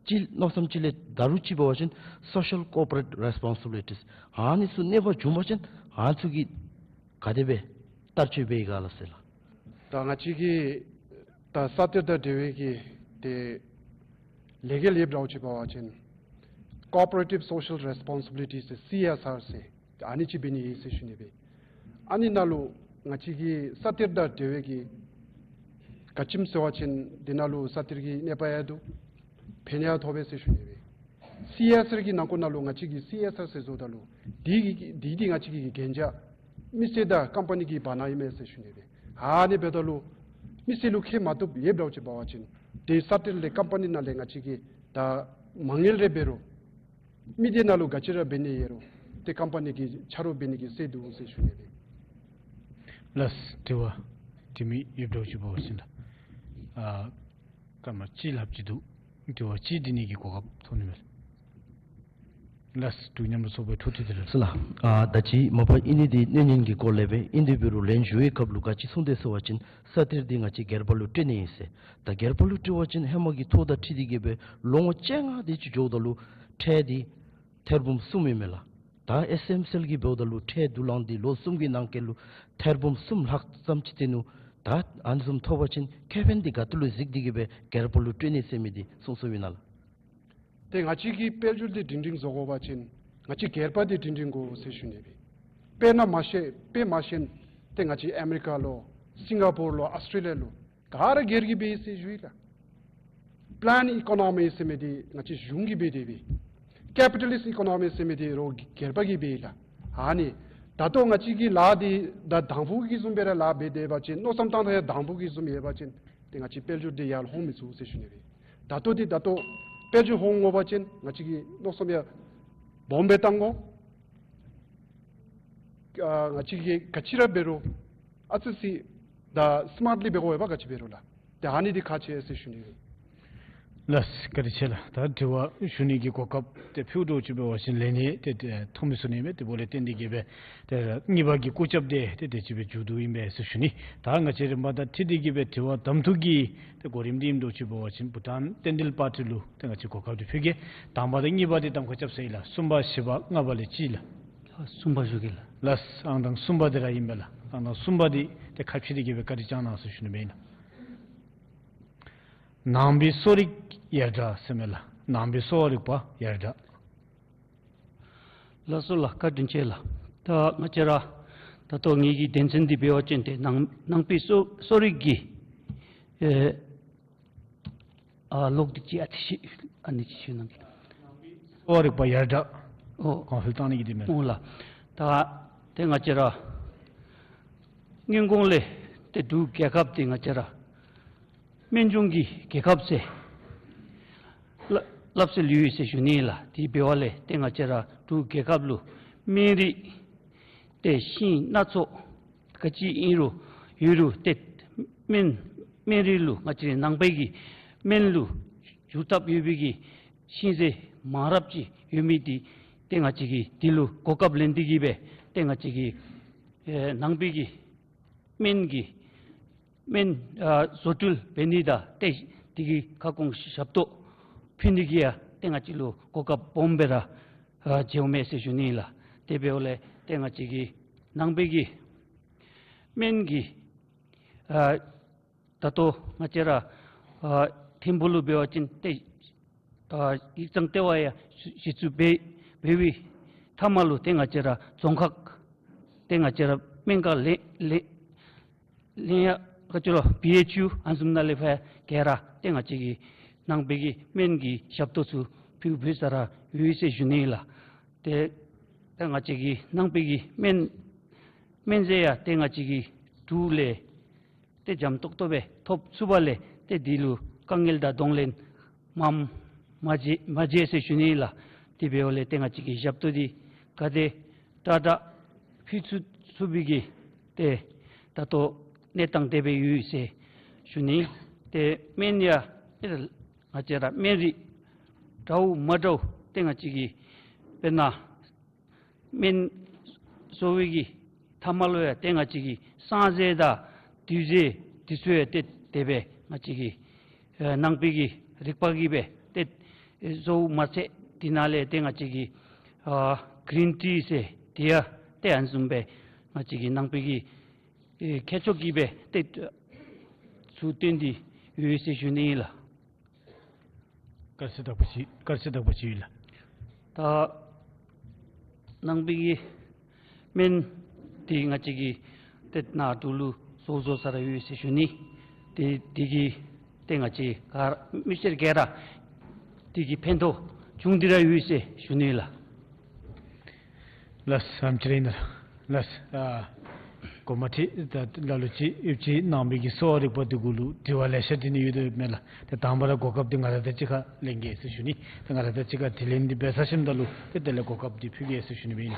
ཅིག་མནོ་བསམ་ཅིག་ལས་ད་རུང་ཅིག་འབད་བ་ཅིན་social corporate responsibilities ཨ་ནི་ཚུ་གནོད་པ་བྱུང་པ་ཅིན་ཨ་ནི་ཚུ་གི་ག་དེ་སྦེ་བསྟར་སྤྱོད་འབད་ཡི་ག་ལགས་ཟེར་ལགས། ད་ང་བཅས་ཀྱི་ད་ས་གཏེར་དང་འབྲེལ་བའི་གི་ཏེ་ལས་འགུལ་ཡོདཔ་འདྲཝ་ཅིག་འབད་བ་ཅིན་Cooperative Social Responsibility ཟེར་སི་ཨེསི་ཨར་ཟེར་ཨ་ནི་ཅིག་འབད་ནི་ཨིན་ཟེར་ཞུ་ནི་སྦེ། ཨ་ནི་ནང་ལུ་ང་བཅས་ཀྱི་ས་གཏེར་དང་འབྲེལ་བའི་གི་ག་ཅི་སྨོ་ཟེར་བ་ཅིན་དེ་ནང་ལུ་ས་གཏེར་གྱི་གནོད་པ་ཡང་འདུག། ཕན་ཡང་ཐོགས་པས་ཟེར་ཞུ་ནི་སྦེ། སི་ཨེསི་ཨར་གྱི་ནང་འཁོད་ནང་ལུ་ང་བཅས་ཀྱིས་སི་ཨེསི་ཨར་ཟེར་བཟོཝ་ད་ལུ་དེ་གི་དེ་འདི་ང་བཅས་ཀྱི་གན་རྒྱ་མི་སེར་དང་ཀམ་པ་ནི་གི་བར་ན་ཨིན་མས་ཟེར་ཞུ་ནི་སྦེ། ཨ་ནི་འབདཝ་ད་ལུ་མི་སེར་ལུ་ཁེ་མ་ཐོགསཔ་ཡོདཔ་འདྲཝ་ཅིག་འབད་བ་ཅིན་ཏེ་ས་གཏེར་ལས་ཀམ་པ་ནི་ནང་ལས་ང་བཅས་ཀྱིས་ད་མ་དངུལ་རེ་འབད་རུང་མི་སྡེ་ནང་ལུ་ག་ཅི་ར་འབད་ནི་ཡོད་རུང་ཏེ་ཀམ་པ་ནི་གིས་ཆ་རོགས་འབད་ནི་གི་སྲོལ་འདུག་ཟེར་ཞུ་ནི་སྦེ། ལགས་དྲི་བ་དྲི་མི་ཡོདཔ་འདྲཝ་ཅིག་འབད་བ་ཅིན་ལགས། ཨ་སྐར་མ་གཅིག་ལྷགཔ་ཅིག་འདུག། དྲི་བ་གཅིག་དྲི་ནི་གི་གོ་སྐབས་ཐོབ་ནི་མས། ལགས་འབྲུག་མཉམ་རུབ་ཚོགས་པའི་འཕྲོ་མཐུད་དེ་རེད་ལགས། ལགས་སོ་ལགས། ཨ་ད་ཅི་མ་པ་ཨིན་ནི་འདི་གནོད་ཉེན་གྱི་སྐོར་ལས་སྦེ་ཨིན། དེ་འབད་རུང་ལན་ཞུ་བའི་སྐབས་ལུ་ག་ཅི་གསུངས་དེས་ཟེར་བ་ཅིན་ས་གཏེར་འདི་ང་བཅས་སྒེར་པ་ལུ་སྤྲོད་ནི་ཨིན་ཟེར། ད་སྒེར་པ་ལུ་སྤྲོད་པ་ཅིན་ཧེ་མ་གི་ཐོ་དང་འཁྲིལ་ཏེ་གི་སྦེ་ལོ་ངོ་བཅོ་ལྔ་དེ་ཅིག་འགྱོཝ་ད་ལུ་ཁྲལ་འདི་ཐེར་འབུམ་གསུམ་ཨིན་མས་ལགས། ད་ཨེསི་ཨེམ་སི་ཨེལ་གྱིས་འབདཝ་ད་ལུ་ཁྲལ་བསྡུ་ལེན་འདི་ལོ་གསུམ་གྱི་ནང་འཁོད་ལུ་ཐེར་འབུམ་གསུམ་ལྷག་ཙམ་ཅིག་བཏོན་ནུག། ད་ཨ་ནི་བཟུམ་ཐོབ་པ་ཅིན་ཁེ་ཕན་འདི་ག་ཏེ་ལུ་གཟིགས་ཏེ་གི་སྦེ་སྒེར་པ་ལུ་སྤྲོད་ནི་ཟེར་མི་འདི་གསུངས་གསུངསམ་ཨིན་ན་ལགས། ཏེ་ང་བཅས་ཀྱིས་དཔལ་འབྱོར་འདི་སྒྲིང་སྒྲིང་བཟོ་དགོ་པ་ཅིན་ང་བཅས་སྒེར་པ་འདི་སྒྲིང་སྒྲིང་དགོ་ཟེར་ཞུ་ནི་སྦེ། དཔེར་ན་མ་ཤེས་དཔེ་མ་ཤེས་ཏེ་ང་བཅས་ཨ་མི་རི་ཀ་ལུ་སིང་ག་པོར་ལུ་ཨོསི་ཊྲེ་ལི་ཡ་ལུ་ག་ར་སྒེར་གྱིས་འབད་ཡི་ཟེར་ཞུ་ཡི་ལགས། པླཱན་ཨི་ཀོ་ནོ་མི་ཟེར་མི་འདི་ང་བཅས་གཞུང་གིས་འབད་དེ་སྦེ། ཀེ་པི་ཊ་ལིསཊ་ཨི་ཀོ་ནོ་མི་ཟེར་མི་འདི་རོགས་སྒེར་པ་གིས་འབད་ཡི་ལགས། ཨ་ནི་ད་ལྟོ་ང་བཅས་ཀྱི་ལཱ་འདི་ད་དང་ཕུ་གི་བཟུམ་སྦེ་ར་ལཱ་འབད་དེ་པ་ཅིན་མནོ་བསམ་བཏང་ད་ཡང་དང་ཕུ་གི་བཟུམ་ཡོད་པ་ཅིན་ཏེ་ང་བཅས་དཔལ་འབྱོར་འདི་ཡར་ལྷོང་མི་ཚུགས་ཟེར་ཞུ་ནི་སྦེ། ད་ལྟོ་འདི་ད་ལྟོ་དཔལ་འབྱོར་ལྷོང་དགོ་པ་ཅིན་ང་བཅས་ཀྱིས་མནོ་བསམ་ཡར་སྦོམ་སྦེ་བཏང་དགོ། ཨ་ང་བཅས་ཀྱིས་ག་ཅི་ར་འབད་རུང་ཨ་ཙི་ཙི་ད་སི་མཱརཊ་ལི་འབད་དགོ་པས་ག་ཅི་འབད་རུང་ལགས། ཏེ་ཨ་ནི་འདི་ཁག་ཆེ་ཟེར་ཞུ་ནི་ཨིན། ལགས་བཀའ་དྲིན་ཆེ་ལགས། ད་དྲི་བ་ཞུ་ནི་གི་གོ་སྐབས་ཏེ་ཕུལཝ་འདྲཝ་ཅིག་འབད་བ་ཅིན་ལན་ཡང་ཏེ་ཏེ་ཐོབ་མི་ཚུགས་ནི་མས། དེ་འབདཝ་ལས་བརྟེན་ཏེ་གི་སྦེ་ཏེ་གཉིས་པ་གི་སྐུ་ཚབ་འདི་ཏེ་དེ་ཅིག་སྦེ་མཇུག་བསྡུཝ་ཨིན་པས་ཟེར་ཞུ་ནི། ད་ང་བཅས་རིམ་པ་དང་འཁྲིལ་ཏེ་གི་སྦེ་དྲི་བ་གདམ་འཐུ་གི་ཏེ་གོ་རིམ་འདི་ཨིནམ་འདྲཝ་ཅིག་འབད་བ་ཅིན་བྷུ་ཊཱན་བསྟན་འགྲོའི་པར་ཊི་ལུ་ཏེ་ང་བཅས་གོ་སྐབས་འདི་ཕུལ་གེ། དང་པ་དང་གཉིས་པ་འདི་གདམ་ཁ་རྐྱབ་ཟེར་ཡི་ལགས། གསུམ་པ་བཞི་པ་ལྔ་པ་ལས་ཅིག་ལགས། ཨ་གསུམ་པ་ཞུ་གེ་ལགས། ལགས་ཨང་དང་གསུམ་པ་འདི་ར་ཨིན་པས་ལགས། ཨང་དང་གསུམ་པ་འདི་ཏེ་ཁ་ཕྱེ་སྟེ་གི་སྦེ་བཀའ་དྲིན་བསྐྱང་གནང་ཟེར་ཞུ་ནི་སྦེ་ཨིན་ལགས། ནང་པའི་གསོ་རིག་ཡར་དྲག་ཟེར་མས་ལགས། ནང་པའི་གསོ་བ་རིག་པ་ཡར་དྲག། ལགས་སོ་ལགས། བཀའ་དྲིན་ཆེ་ལགས། ད་ང་བཅས་ར་ ད་ལྟོ་ངེ་གི་དོན་ཚན་འདི་འབད་བ་ཅིན་ཏེ་ནང་ནང་པའི་གསོ་གསོ་རིག་གི་ཨེ་ཨ་ལོག་སྟེ་ཅིག་ཨ་ཏི་ཤི་ཨ་ནི་ཅིག་ཞུ་གནང་གི། གསོ་བ་རིག་པ་ཡར་དྲག་ཨོ་གོང་འཕེལ་བཏང་ནི་གི་དེ་མེན། ཨོ་ལགས། ད་ཏེ་ང་བཅས་ར་སྔོན་གོང་ལས་ཏེ་འབྲུག་རྒྱལ་ཁབ་འདི་ང་བཅས་ར་སྨན་ལྗོངས་ཀྱི་རྒྱལ་ཁབ་ཟེར་སླབ་སླབ་སྲོལ་ཡོད་ཟེར་ཞུ་ནི་ལགས། དེ་འབདཝ་ལས་ཏེ་ང་བཅས་ར་འབྲུག་རྒྱལ་ཁབ་ལུ་སྨན་རིགས་ཏེ་ཤིང་སྣ་ཚོགས་ག་ཅི་ཨིན་རུང་ཡོད་རུང་ཏེ་སྨན་སྨན་རིགས་ལུ་ང་བཅས་རའི་ནང་པའི་གི་སྨན་ལུ་བསྒྱུར་ཐབས་ཡོད་པའི་གི་ཤིང་ཟས་མང་རབས་ཅིག་ཡོད་མི་འདི་ཏེ་ང་བཅས་ཀྱིས་འདི་ལུ་གོ་སྐབས་ལེན་ཏེ་གིས་སྦེ་ཏེ་ང་བཅས་ཀྱིས་ཨེ་ནང་པའི་གི་སྨན་གྱི་སྨན་ཨ་བཟོ་སྐྲུན་འབད་ནི་དང་ཏེ་དེ་གི་ཁ་སྐོང་ཞབས་ཏོག་ཕུལ་ནི་གི་ཡང་ཏེ་ང་བཅས་ལུ་གོ་སྐབས་སྦོམ་སྦེ་ར་ཨ་མཇལཝ་མས་ཟེར་ཞུ་ནི་ལགས། དེ་འབདཝ་ལས་ཏེ་ང་བཅས་ཀྱི་ནང་པའི་གི་སྨན་གྱི་ཨ་ད་ལྟོ་ང་བཅས་ར་ཨ་ཐིམ་ཕུག་ལུ་འབད་བ་ཅིན་ཏེ་ཨ་ཡིག་ཚང་ལྟེ་བ་ཡང་གཞི་བཙུགས་འབད་འབད་བའི་མཐའ་མ་ལུ་ཏེ་ང་བཅས་ར་རྫོང་ཁག་ཏེ་ང་བཅས་ར་སྨན་ཁང་ལེན་ལེན་ལེན་ཡང་ག་ཅི་ལོ་བི་ཨེཆ་ཡུ་ཨ་ནི་བཟུམ་ནང་ལས་ཕར་ག་ར་ཏེ་ང་བཅས་ཀྱི་ནང་པའི་གི་སྨན་གྱི་ཞབས་ཏོག་ཚུ་ཕུལ་ཕུལ་ས་ར་ཡོད་ཟེར་ཞུ་ནི་ལགས། ཏེ་ཏེ་ང་བཅས་ཀྱི་ནང་པའི་གི་སྨན་སྨན་རྫས་ཡང་ཏེ་ང་བཅས་ཀྱི་འབྲུག་ལས་ཏེ་འཇམ་ཏོག་ཏོ་སྦེ་ཐོབ་ཚུགས་པ་ལས་ཏེ་འདི་ལུ་དཀའ་ངལ་དང་གདོང་ལེན་མངམ་མ་མཇལ་མ་མཇལ་ཟེར་ཞུ་ནི་ལགས། དེ་འབདཝ་ལས་ཏེ་ང་བཅས་ཀྱི་ཞབས་ཏོག་འདི་ག་དེ་དྲག་དྲག་ཕུལ་ཚུགས་ཚུགས་པའི་གི་ཏེ་ད་ལྟོ་གནས་སྟངས་དེ་སྦེ་ཡོད་ཟེར་ཞུ་ནི། ཏེ་སྨན་ཡང་ཏེ་ང་བཅས་ར་སྨན་རིགས་འདྲཝ་མ་འདྲཝ་ཏེ་ང་བཅས་ཀྱི་དཔེར་ན་སྨན་གསོ་བའི་གི་ཐ་མ་ལུ་ཡང་ཏེ་ང་བཅས་ཀྱི་བསང་རྫས་དང་བདུད་རྫས་འདི་ཚུ་ཡང་ཏེ་དེ་སྦེ་ང་བཅས་ཀྱི་ཨེ་ནང་པའི་གི་རིག་པ་གིས་སྦེ་ཏེ་ཨེ་བཟོཝ་མ་ཚད་དེ་ནང་ལས་ཏེ་ང་བཅས་ཀྱི་ཨ་གི་རིན་ཊི་ཟེར་དེ་ཡང་ཏེ་ཨ་ནི་བཟུམ་སྦེ་ང་བཅས་ཀྱི་ནང་པའི་གི་ཨེ་མཁས་མཆོག་གིས་སྦེ་ཏེ་ཚུར་བཏོན་ཏེ་ཡོད་ཟེར་ཞུ་ནི་ཨིན་ལགས། དཀར་ཟས་དག་པ་ཅིག་དཀར་ཟས་དག་པ་ཅིག་ཡོད་ལགས། ད་ནང་པའི་གི་སྨན་འདི་ང་བཅས་ཀྱི་ཏེ་ནཱ་འབྲུག་ལུ་བཟོ་བཟོ་ས་ར་ཡོད་ཟེར་ཞུ་ནི། ཏེ་འདི་གིས་ཏེ་ང་བཅས་ག་ར་མི་སེར་ག་ར་འདི་གིས་ཕན་ཐོགས་བྱུང་སྟེ་ར་ཡོད་ཟེར་ཞུ་ནི་ལགས། ལགས་སོ། ཨམ་ཅི་རེ་ཨིན་ན་ལགས། ཨ་གོ་མ་ཐེ་ད་ལ་ལུ་ཅིག་ཡོད་ཅིག་ནང་པའི་གི་གསོ་བ་རིག་པ་འདི་གུ་ལུ་དྲི་བ་ལེ་ཤ་དྲི་ནི་ཡོད་དོ་ཡོདཔ་མས་ལགས། ཏེ་དང་པ་ར་གོ་སྐབས་འདི་ང་ར་དང་གཅིག་ཁར་ལེན་གེ་ཟེར་ཞུ་ནི། ཏེ་ང་ར་དང་གཅིག་ཁར་དྲི་ལན་འདི་འབད་ཚར་ཞིནམ་ད་ལུ་ཏེ་དེ་ལས་གོ་སྐབས་འདི་ཕུལ་གེ་ཟེར་ཞུ་ནི་སྦེ་ཨིན།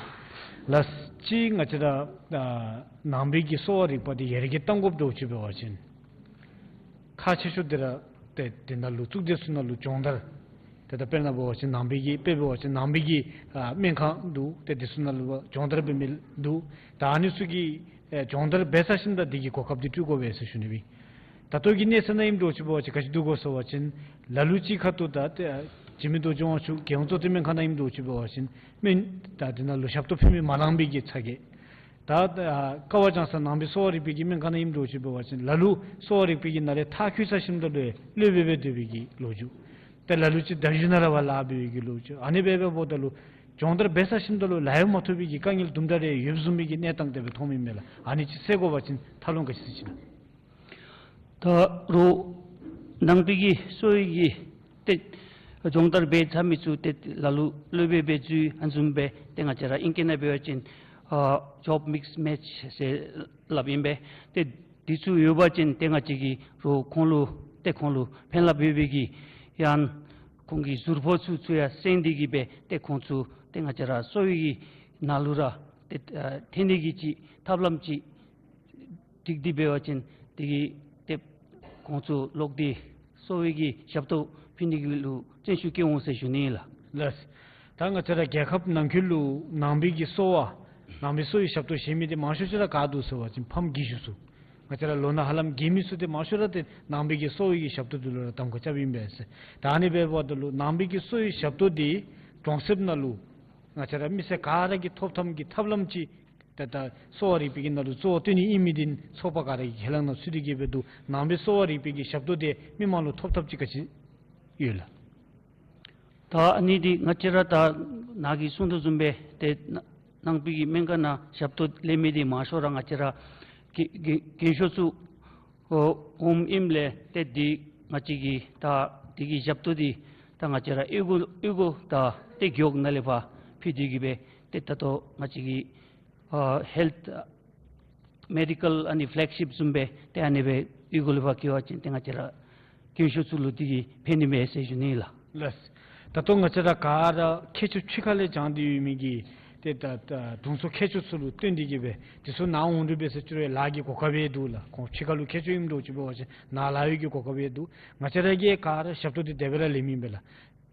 ལགས་སོ། ཅིག་ང་བཅས་ར་ཨ་ནང་པའི་གི་གསོ་བ་རིག་པ་འདི་ཡར་རྒྱས་གཏང་དགོཔ་འདྲཝ་ཅིག་འབད་བ་ཅིན་ཁག་ཆེ་ཤོས་འདི་ར་ཏེ་དེ་ནང་ལུ་གཙུག་སྡེ་ཚུ་ནང་ལུ་སྦྱོང་བརྡར། ཏེ་ད་དཔེར་ན་འབད་བ་ཅིན་ནང་པའི་གི་དཔེ་འབད་བ་ཅིན་ནང་པའི་གི་ཨ་སྨན་ཁང་འདུག། ཏེ་དེ་ཚུ་ནང་ལུ་སྦྱོང་བརྡར་འབད་མི་འདུག། ད་ཨ་ནི་ཚུ་གི་ཨེ་སྦྱོང་བརྡར་འབད་ཚར་ཞིནམ་ད་འདི་གི་གོ་སྐབས་འདི་སྤྲོད་དགོ་པས་ཟེར་ཞུ་ནི་སྦེ། ད་ལྟོ་གི་གནས་ཚད་ནང་ཨིནམ་འདྲཝ་ཅིག་འབད་བ་ཅིན་ག་ཅི་འདུག་གོ་ཟེར་བ་ཅིན་ལ་ལུ་ཅིག་ཁ་ཐུག་ད་ཏེ་ཨ་འཇིགས་མེད་རྡོ་རྗེ་དབང་ཕྱུག་རྒྱལ་ཡོངས་གཙོ་བསྟེན་སྨན་ཁང་ནང་ཨིནམ་འདྲཝ་ཅིག་འབད་བ་ཅིན་སྨན་ད་དེ་ནང་ལུ་ཞབས་ཏོག་ཕུལ་མི་མ་ལང་པའི་གི་ཚ་གྱང་། ད་ཨ་ཀ་བ་ལྗང་ས་ནང་པའི་གསོ་བ་རིག་པའི་གི་སྨན་ཁང་ནང་ཨིནམ་འདྲཝ་ཅིག་འབད་བ་ཅིན་ལ་ལུ་གསོ་བ་རིག་པའི་གི་ནང་ལས་མཐར་འཁྱོལ་ཚར་ཞིནམ་ད་ལུ་སློབ་དཔོན་སྦེ་སྡོད་པའི་གི་ལོ་རྒྱུས། ཏེ་ལ་ལུ་ཅིག་མདའ་གཞུ་ནང་ར་བ་ལཱ་འབད་བའི་གི་ལོ་རྒྱུས། ཨ་ནི་སྦེ་འབདཝ་ད་ལུ་སྦྱོང་བརྡར་འབད་ཚར་ཞིནམ་ད་ལུ་ལཱ་གཡོག་མ་ཐོབ་པའི་གི་དཀའ་ངལ་དུམ་གྲ་རེ་ཡོདཔ་བཟུམ་མའི་གི་གནས་སྟངས་དེ་སྦེ་མཐོངམ་ཨིན་མས་ལགས། ཨ་ནི་ཅིག་སེལ་དགོ་པ་ཅིན་ཐབས་ལམ་ག་ཅི་ཟེར་ཅི་ལགས། ད་རུང་ནང་པའི་གི་གསོ་བའི་གི་ཏེ་སྦྱོང་བརྡར་འབད་ཚར་མི་ཚུ་ཏེ་ལ་ལུ་སློབ་དཔོན་སྦེ་འཛུལ་ཨ་ནི་བཟུམ་སྦེ་ཏེ་ང་བཅས་ར་ཨིང་སྐད་ནང་འབད་བ་ཅིན་ཨ་job mismatch ཟེར་སླབ་ཨིན་པས། ཏེ་འདི་ཚུ་ཡོད་པ་ཅིན་ཏེ་ང་བཅས་ཀྱིས་རོགས་ཁོང་ལུ་ཏེ་ཁོང་ལུ་ཕན་རླབས་ཡོད་པའི་གི་ཡང་ཁོང་གི་ཟུར་ཕོགས་ཚུ་ཚུ་ཡང་སེང་སྟེ་གིས་སྦེ་ཏེ་ཁོང་ཚུ་ཏེ་ང་བཅས་ར་གསོ་བའི་གི་ནང་ལུ་ར་ཏེ་ཨ་ཐོན་ནི་གི་ཅིག་ཐབས་ལམ་ཅིག་སྒྲིག་སྟེ་འབད་བ་ཅིན་དེ་གིས་ཏེ་ཁོང་ཚུ་ལོག་སྟེ་གསོ་བའི་གི་ཞབས་ཏོག་ཕུལ་ནི་གི་ལུ་བརྩོན་ཤུགས་བསྐྱེད་འོང་ཟེར་ཞུ་ནི་ཨིན་ལགས། ལགས། ད་ང་བཅས་ར་རྒྱལ་ཁབ་ནང་འཁོད་ལུ་ནང་པའི་གི་གསོ་བ་ནང་པའི་གསོ་བའི་ཞབས་ཏོག་བཞེས་མི་འདི་མང་ཤོས་ཅིག་ར་ག་འདུག་ཟེར་བ་ཅིན་ཕམ་རྒས་ཤོས་ཚུ། ང་བཅས་ར་ལོ་ན་ཧ་ལམ་རྒས་མི་ཚུ་འདི་མང་ཤོས་ར་ཏེ་ནང་པའི་གི་གསོ་བའི་གི་ཞབས་ཏོག་འདི་ལུ་ར་གདམ་ཁ་རྐྱབ་ཨིན་པས་ཟེར། ད་ཨ་ནི་འབདཝ་ད་ལུ་ནང་པའི་གི་གསོ་བའི་ཞབས་ཏོག་འདི་གྲོང་གསེབ་ནང་ལུ་ང་བཅས་ར་མི་སེར་ག་ར་གིས་ཐོབ་ཐངས་ཀྱི་ཐབས་ལམ་ཅིག་ཏེ་ད་གསོ་བ་རིག་པའི་གི་ནང་ལུ་གཙོ་བོ་བཏོན་ནི་ཨིན་མི་འདི་ཚོགས་པ་ག་ར་གིས་ཁས་བླངས་གནང་ཚུགས་ཏེ་གིས་སྦེ་འདུག། ནང་པའི་གསོ་བ་རིག་པའི་གི་ཞབས་ཏོག་འདི་མི་མང་ལུ་ཐོབ་ཐབས་ཅིག་ག་ཅི་ཡོད་ལགས། ད་ཨ་ནི་འདི་ང་བཅས་ར་ད་ནཱ་གིས་གསུངས་དོ་བཟུམ་སྦེ་ཏེ་ནང་ ནང་པའི་གི་སྨན་ཁང་ནང་ཞབས་ཏོག་ལེན་མི་འདི་མང་ཤོས་ར་ང་བཅས་ར་རྒན་རྒན་ཤོས་ཚུ་འོ་འོངམ་ཨིནམ་ལས་ཏེ་འདི་ང་བཅས་ཀྱིས་ད་འདི་གི་ཞབས་ཏོག་འདི་ད་ང་བཅས་ར་གཡུས་སྒོ་གཡུས་སྒོ་དང་ཏེ་རྒེད་འོག་ནང་ལས་ཕར་ཕུལ་ཏེ་གི་སྦེ་ཏེ་ད་ལྟོ་ང་བཅས་ཀྱི་ཨ་ཧེལཐ་མེ་ཌི་ཀལ་ཨ་ནི་ཕེ་ལེག་ཤིཔ་བཟུམ་སྦེ་ཏེ་ཨ་ནི་སྦེ་གཡུས་སྒོ་ལས་ཕར་བསྐྱལ་བ་ཅིན་ཏེ་ང་བཅས་ར་རྒན་ཤོས་ཚུ་ལུ་འདི་གིས་ཕན་ནི་མས་ཟེར་ཞུ་ནི་ལགས། ལགས། ད་ལྟོ་ང་བཅས་ར་ག་ར་མཁས་མཆོག་ཕྱི་ཁ་ལས་སྦྱངས་ཏེ་ཡོད་མི་གི་ཏེ་ད་ད་དྲུང་འཚོ་མཁས་མཆོག་ཚུ་ལུ་བསྟུན་ཏེ་གི་སྦེ་དེ་ཚུ་ནཱ་འོང་རུང་འབད་ཟེར་ཅི་རུང་ལཱ་གི་གོ་སྐབས་ཡང་འདུག་ལགས། ཁོང་ཕྱི་ཁ་ལུ་མཁས་མཆོག་ཨིནམ་འདྲཝ་ཅིག་འབད་བ་ཅིན་ནཱ་ལཱ་གཡོག་གི་གོ་སྐབས་ཡང་འདུག། ང་བཅས་ར་གིས་ག་ར་ཞབས་ཏོག་འདི་དེ་སྦེ་ར་ལེན་མི་ཨིན་པས་ལགས།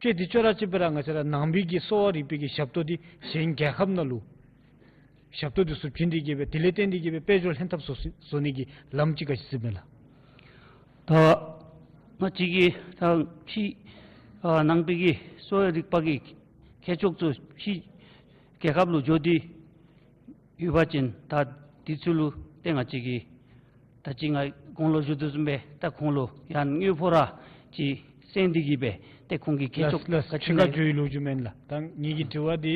ཅིག་འདི་ཅོག་ར་ཅིག་སྦེ་ར་ང་བཅས་ར་ནང་པའི་གི་གསོ་བ་རིག་པའི་གི་ཞབས་ཏོག་འདི་གཞན་རྒྱལ་ཁབ་ནང་ལུ་ཞབས་ཏོག་འདི་ཚུ་བྱིན་ཏེ་གི་སྦེ་དེ་ལས་བརྟེན་ཏེ་གི་སྦེ་དཔལ་འབྱོར་ལྷན་ཐབས་བཟོ་ས་བཟོ་ནི་གི་ལམ་ཅིག་ག་ཅི་ཟེར་མས་ལགས། ད་ང་བཅས་ཀྱི་ད་ཕྱི་ཨ་ནང་པའི་གི་གསོ་བའི་རིག་པ་གི་མཁས་མཆོག་ཚུ་ཕྱི་རྒྱལ་ཁབ་ལུ་འགྱོ་སྟེ་ཡོད་པ་ཅིན་ད་འདི་ཚུ་ལུ་ཏེ་ང་བཅས་ཀྱིས་ད་ཅི་ང་གོང་ལུ་ཞུ་དོ་བཟུམ་སྦེ་ད་ཁོང་ལུ་ཡང་དངུལ་ཕོགས་ར་ཅིག་སེང་སྟེ་གི་སྦེ་ཏེ་ཁོང་གི་མཁས་མཆོག་ལགས་ལགས། ག་ཅི་ཕྱི་ཁར་ན་འགྱོ་བའི་ལོ་རྒྱུས་མེན་ལགས། ད་ངེ་གི་དྲི་བ་འདི་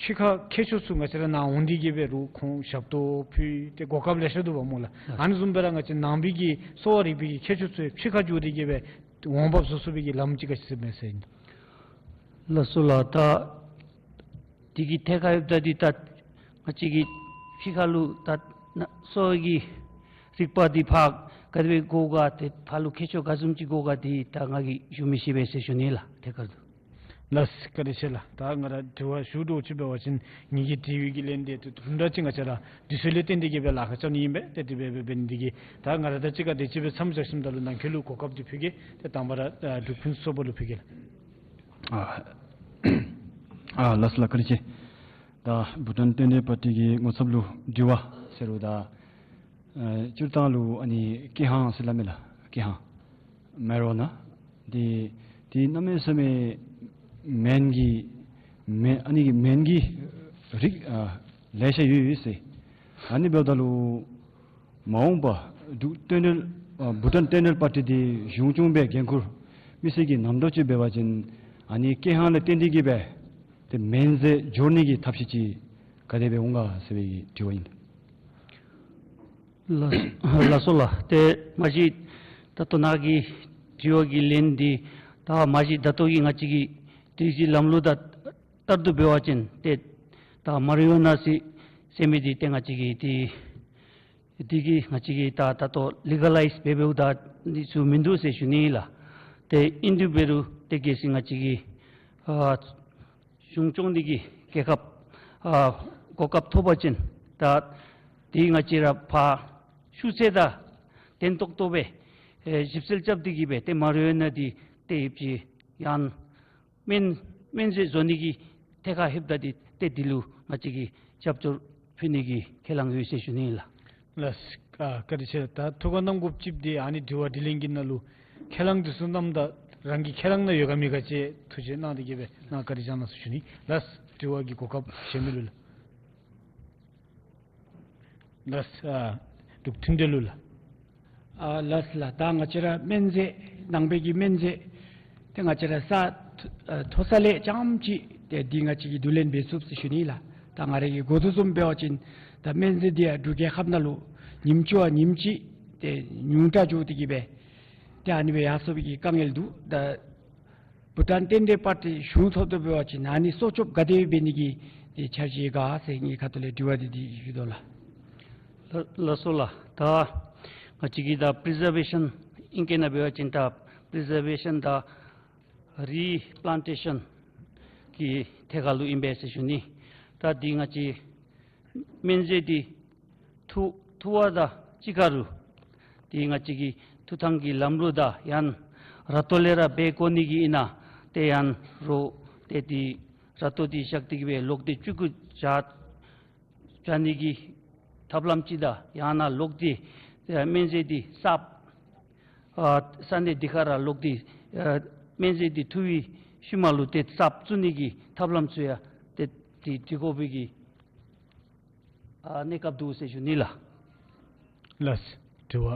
ཕྱི་ཁར་མཁས་མཆོག་ཚུ་ང་བཅས་ར་ནཱ་འོང་སྟེ་གི་སྦེ་རུང་ཁོང་ཞབས་ཏོག་ཕུལ་ཏེ་གོ་སྐབས་ལེ་ཤ་འདུག་པ་སྨོ་ལགས། ལགས། ཨ་ནི་བཟུམ་སྦེ་ར་ང་བཅས་ནང་པའི་གི་གསོ་བ་རིག་པའི་གི་མཁས་མཆོག་ཚུ་ཕྱི་ཁར་འགྱོ་སྟེ་གི་སྦེ་འོང་འབབ་བཟོ་ཚུགས་པའི་གི་ལམ་ཅིག་ག་ཅི་ཟེར་མས་ཟེར་ཨིན། ལགས་སོ་ལགས། ད་འདི་གི་ཐད་ཁར་ཡོདཔ་ད་འདི་ད་ང་བཅས་ཀྱིས་ཕྱི་ཁ་ལུ་ད་ན་གསོ་བའི་གི་རིག་པ་འདི་ཕར་ག་དེ་སྦེ་དགོ་ག་ཏེ་ཕར་ལུ་མཁས་མཆོག་ག་བཟུམ་ཅིག་དགོ་ག་འདི་ད་ང་གིས་ཞུ་མི་ཤེས་པས་ཟེར་ཞུ་ནི་ལགས་ཐད་ཁར་དུ། ལགས་བཀའ་དྲིན་ཆེ་ལགས། ད་ང་ར་དྲི་བ་ཞུ་དོ་ཅིག་འབད་བ་ཅིན་ངེ་གི་དྲི་བའི་གི་ལན་འདི་དུམ་གྲ་ཅིག་ང་བཅས་ར་དུས་ཚོད་ལས་བརྟེན་ཏེ་གི་སྦེ་ལཱ་ཁག་རྐྱབ་ནི་ཨིན་པས། ཏེ་དེ་སྦེ་འབད་འབད་ནི་འདི་གིས་ད་ང་ར་ད་ཅི་ག་དེ་ཅིག་སྦེ་མཚམས་བཞག་ཞིནམ་ད་ལུ་ནང་འཁོད་ལུ་གོ་སྐབས་འདི་ཕུལ་གེ། ཏེ་དང་པ་ར་ཨ་འབྲུག་ཕུན་སུམ་ཚོགས་པ་ལུ་ཕུལ་གེ་ལགས། ཨ་ཨ་ལགས་སོ་ལགས། བཀའ་དྲིན་ཆེ། ད་བྷུ་ཊཱན་རྟེན་འབྲེལ་པར་ཊི་གི་ངོ་ཚབ་ལུ་དྲི་བ་ཟེར་རུང་ད་ཨ་སྤྱིར་བཏང་ལུ་ཨ་ནི་ཀེ་ཧང་ཟེར་སླབ་མས་ལགས། ཀེ་ཧང་མེ་རི་ཇུ་ཨ་ན་འདི་འདི་གནམ་མེད་ས་མེད་སྨན་གྱི་སྨན་ཨ་ནི་གི་སྨན་གྱི་རིགས་ཨ་ལེ་ཤ་ཡོད་ཡོད་ཟེར། ཨ་ནི་འབདཝ་ད་ལུ་མ་འོངས་པ་འབྲུག་རྟེན་འབྲེལ་ཨ་བྷུ་ཊཱན་རྟེན་འབྲེལ་པར་ཊི་འདི་གཞུང་སྐྱོང་སྦེ་འགན་ཁུར་མི་སེར་གྱི་རྣམ་རྟོག་ཅིག་འབད་བ་ཅིན་ཨ་ནི་ཀེ་ཧང་ལས་བརྟེན་ཏེ་གི་སྦེ་ཏེ་སྨན་རྫས་འབྱོར་ནི་གི་ཐབས་ཤེས་ཅིག་ག་དེ་སྦེ་འོང་ག་ཟེར་བའི་དྲི་བ་ཨིན། ལགས་ལགས་སོ་ལགས། ཏེ་མ་གཞི་ད་ལྟོ་ནཱ་གི་དྲི་བ་གི་ལན་འདི་ད་མ་གཞི་ད་ལྟོ་གི་ང་བཅས་ཀྱི་སྒྲིག་གཞི་ལམ་ལུགས་དང་ལྟར་དུ་འབད་བ་ཅིན་ཏེ་ད་མ་རི་ཇུ་ཨ་ན་ཟེར་ཟེར་མི་འདི་ཏེ་ང་བཅས་ཀྱི་ཏེ་འདི་གིས་ང་བཅས་ཀྱིས་ད་ད་ལྟོ་ལི་ག་ལའིཛ་འབད་འབདཝ་ད་འདི་ཚུ་མིན་འདུག་ཟེར་ཞུ་ནི་ལགས། ཏེ་ཨིན་དེ་འབད་རུང་ཏེ་གལ་སྲིད་ང་བཅས་ཀྱིས་ཨ་གཞུང་སྐྱོང་འདི་གིས་རྒྱལ་ཁབ་ཨ་གོ་སྐབས་ཐོབ་པ་ཅིན་ད་འདི་ང་བཅས་ར་ཕར་ཤུགས་ཚད་དང་ལྡན་ཏོག་ཏོ་སྦེ་ཨེ་ཞིབ་འཚོལ་རྐྱབ་སྟེ་གི་སྦེ་ཏེ་མ་རི་ཇུ་ཨ་ན་འདི་ཏེ་ཡོདཔ་ཅིག་ཡང་སྨན་སྨན་རྫས་བཟོ་ནི་གི་ཐད་ཁར་ལྷོདཔ་ད་འདི་ཏེ་འདི་ལུ་ང་བཅས་ཀྱིས་རྒྱབ་སྐྱོར་ཕུལ་ནི་གི་ཁས་བླངས་ཡོད་ཟེར་ཞུ་ནི་ཨིན་ལགས། ལགས། ཨ་བཀའ་དྲིན་ཆེ། ད་ཐུགས་ཁར་གནང་དགོཔ་ཅིག་འདི་ཨ་ནི་དྲི་བ་དྲིས་ལན་གྱི་ནང་ལུ་ཁས་བླངས་འདི་ཚུ་གནངམ་ད་རང་གི་ཁས་བླངས་ནང་ཡོད་ག་མེད་ག་ཅིག་ཐུགས་རྗེ་གནང་སྟེ་གི་སྦེ་ནཱ་བཀའ་དྲིན་བསྐྱང་གནང་ཟེར་ཞུ་ནི། ལགས། དྲི་བ་གི་གོ་སྐབས་གཞན་མི་ལུ་ལགས། ལགས། ཨ་འབྲུག་མཐུན་འབྲེལ་ལུ་ལགས། ཨ་ལགས་ལགས། ད་ང་བཅས་ར་སྨན་རྫས་ནང་པའི་གི་སྨན་རྫས་ཏེ་ང་བཅས་ར་ས་མཐོ་ས་ལས་རྐྱངམ་ཅིག་ཏེ་འདི་ང་བཅས་ཀྱིས་བསྡུ་ལེན་འབད་ཚུགས་ཟེར་ཞུ་ནི་ལགས། ད་ང་ར་གིས་གོ་དོ་བཟུམ་འབད་བ་ཅིན་ད་སྨན་རྫས་འདི་ཡང་འབྲུག་རྒྱལ་ཁབ་ནང་ལུ་ཉིནམ་གཅིག་བ་ཉིནམ་གཅིག་ཏེ་ཉུང་དྲགས་འགྱོ་སྟེ་གི་སྦེ་ཏེ་ཨ་ནི་སྦེ་ཡར་སོང་བའི་གི་དཀའ་ངལ་འདུག། ད་བྷུ་ཊཱན་རྟེན་འབྲེལ་པར་ཊི་གཞུང་ཐོབ་ཐོབ་འབད་བ་ཅིན་ཨ་ནི་སྲོག་སྐྱོབ་ག་དེ་འབད་ནི་གི་ཏེ་འཆར་གཞི་ག་ཟེར་ངེའི་ཁ་ཐུག་ལས་དྲི་བ་འདི་འདི་ཞུ་དོ་ལགས། ལགས་ལགས་སོ་ལགས། ད་ང་བཅས་ཀྱིས་ད་པི་རི་ཛར་བེ་ཤཱན་ཨིང་སྐད་ནང་འབད་བ་ཅིན་ད་པི་རི་ཛར་བེ་ཤཱན་དང་རི་པི་ལཱན་ཊེ་ཤཱན་གྱི་ཐད་ཁར་ལུ་ཨིན་པས་ཟེར་ཞུ་ནི། ད་འདི་ང་བཅས་སྨན་རྫས་འདི་འཐུ་འཐུ་བ་དང་གཅིག་ཁར་ལུ་འདི་ང་བཅས་ཀྱི་འཐུ་ཐངས་ཀྱི་ལམ་ལུགས་དང་ཡང་ར་ཏོ་ལས་ར་འབད་དགོ་ནི་གི་ཨིན་ན་ཏེ་ཡང་རོགས་ཏེ་འདི་ར་ཏོ་འདི་བཞག་སྟེ་གི་སྦེ་ལོག་སྟེ་བཅུད་ཀྱི་བྱ་བྱ་ནི་གི་ཐབས་ལམ་ཅིག་དང་ཡང་ན་ལོག་སྟེ་ཨེ་སྨན་རྫས་འདི་གསརཔ་ཨ་ས་གནས་འདི་ཁར་ར་ལོག་སྟེ་ཨ་སྨན་རྫས་འདི་འཐུ་བའི་ཤུལ་མ་ལུ་ཏེ་གསརཔ་བཙུགས་ནི་གི་ཐབས་ལམ་ཚུ་ཡང་ཏེ་འདི་འདི་དགོ་པའི་གི་ཨ་གནས་སྐབས་འདུག་ཟེར་ཞུ་ནི་ལགས། ལགས། དྲི་བ་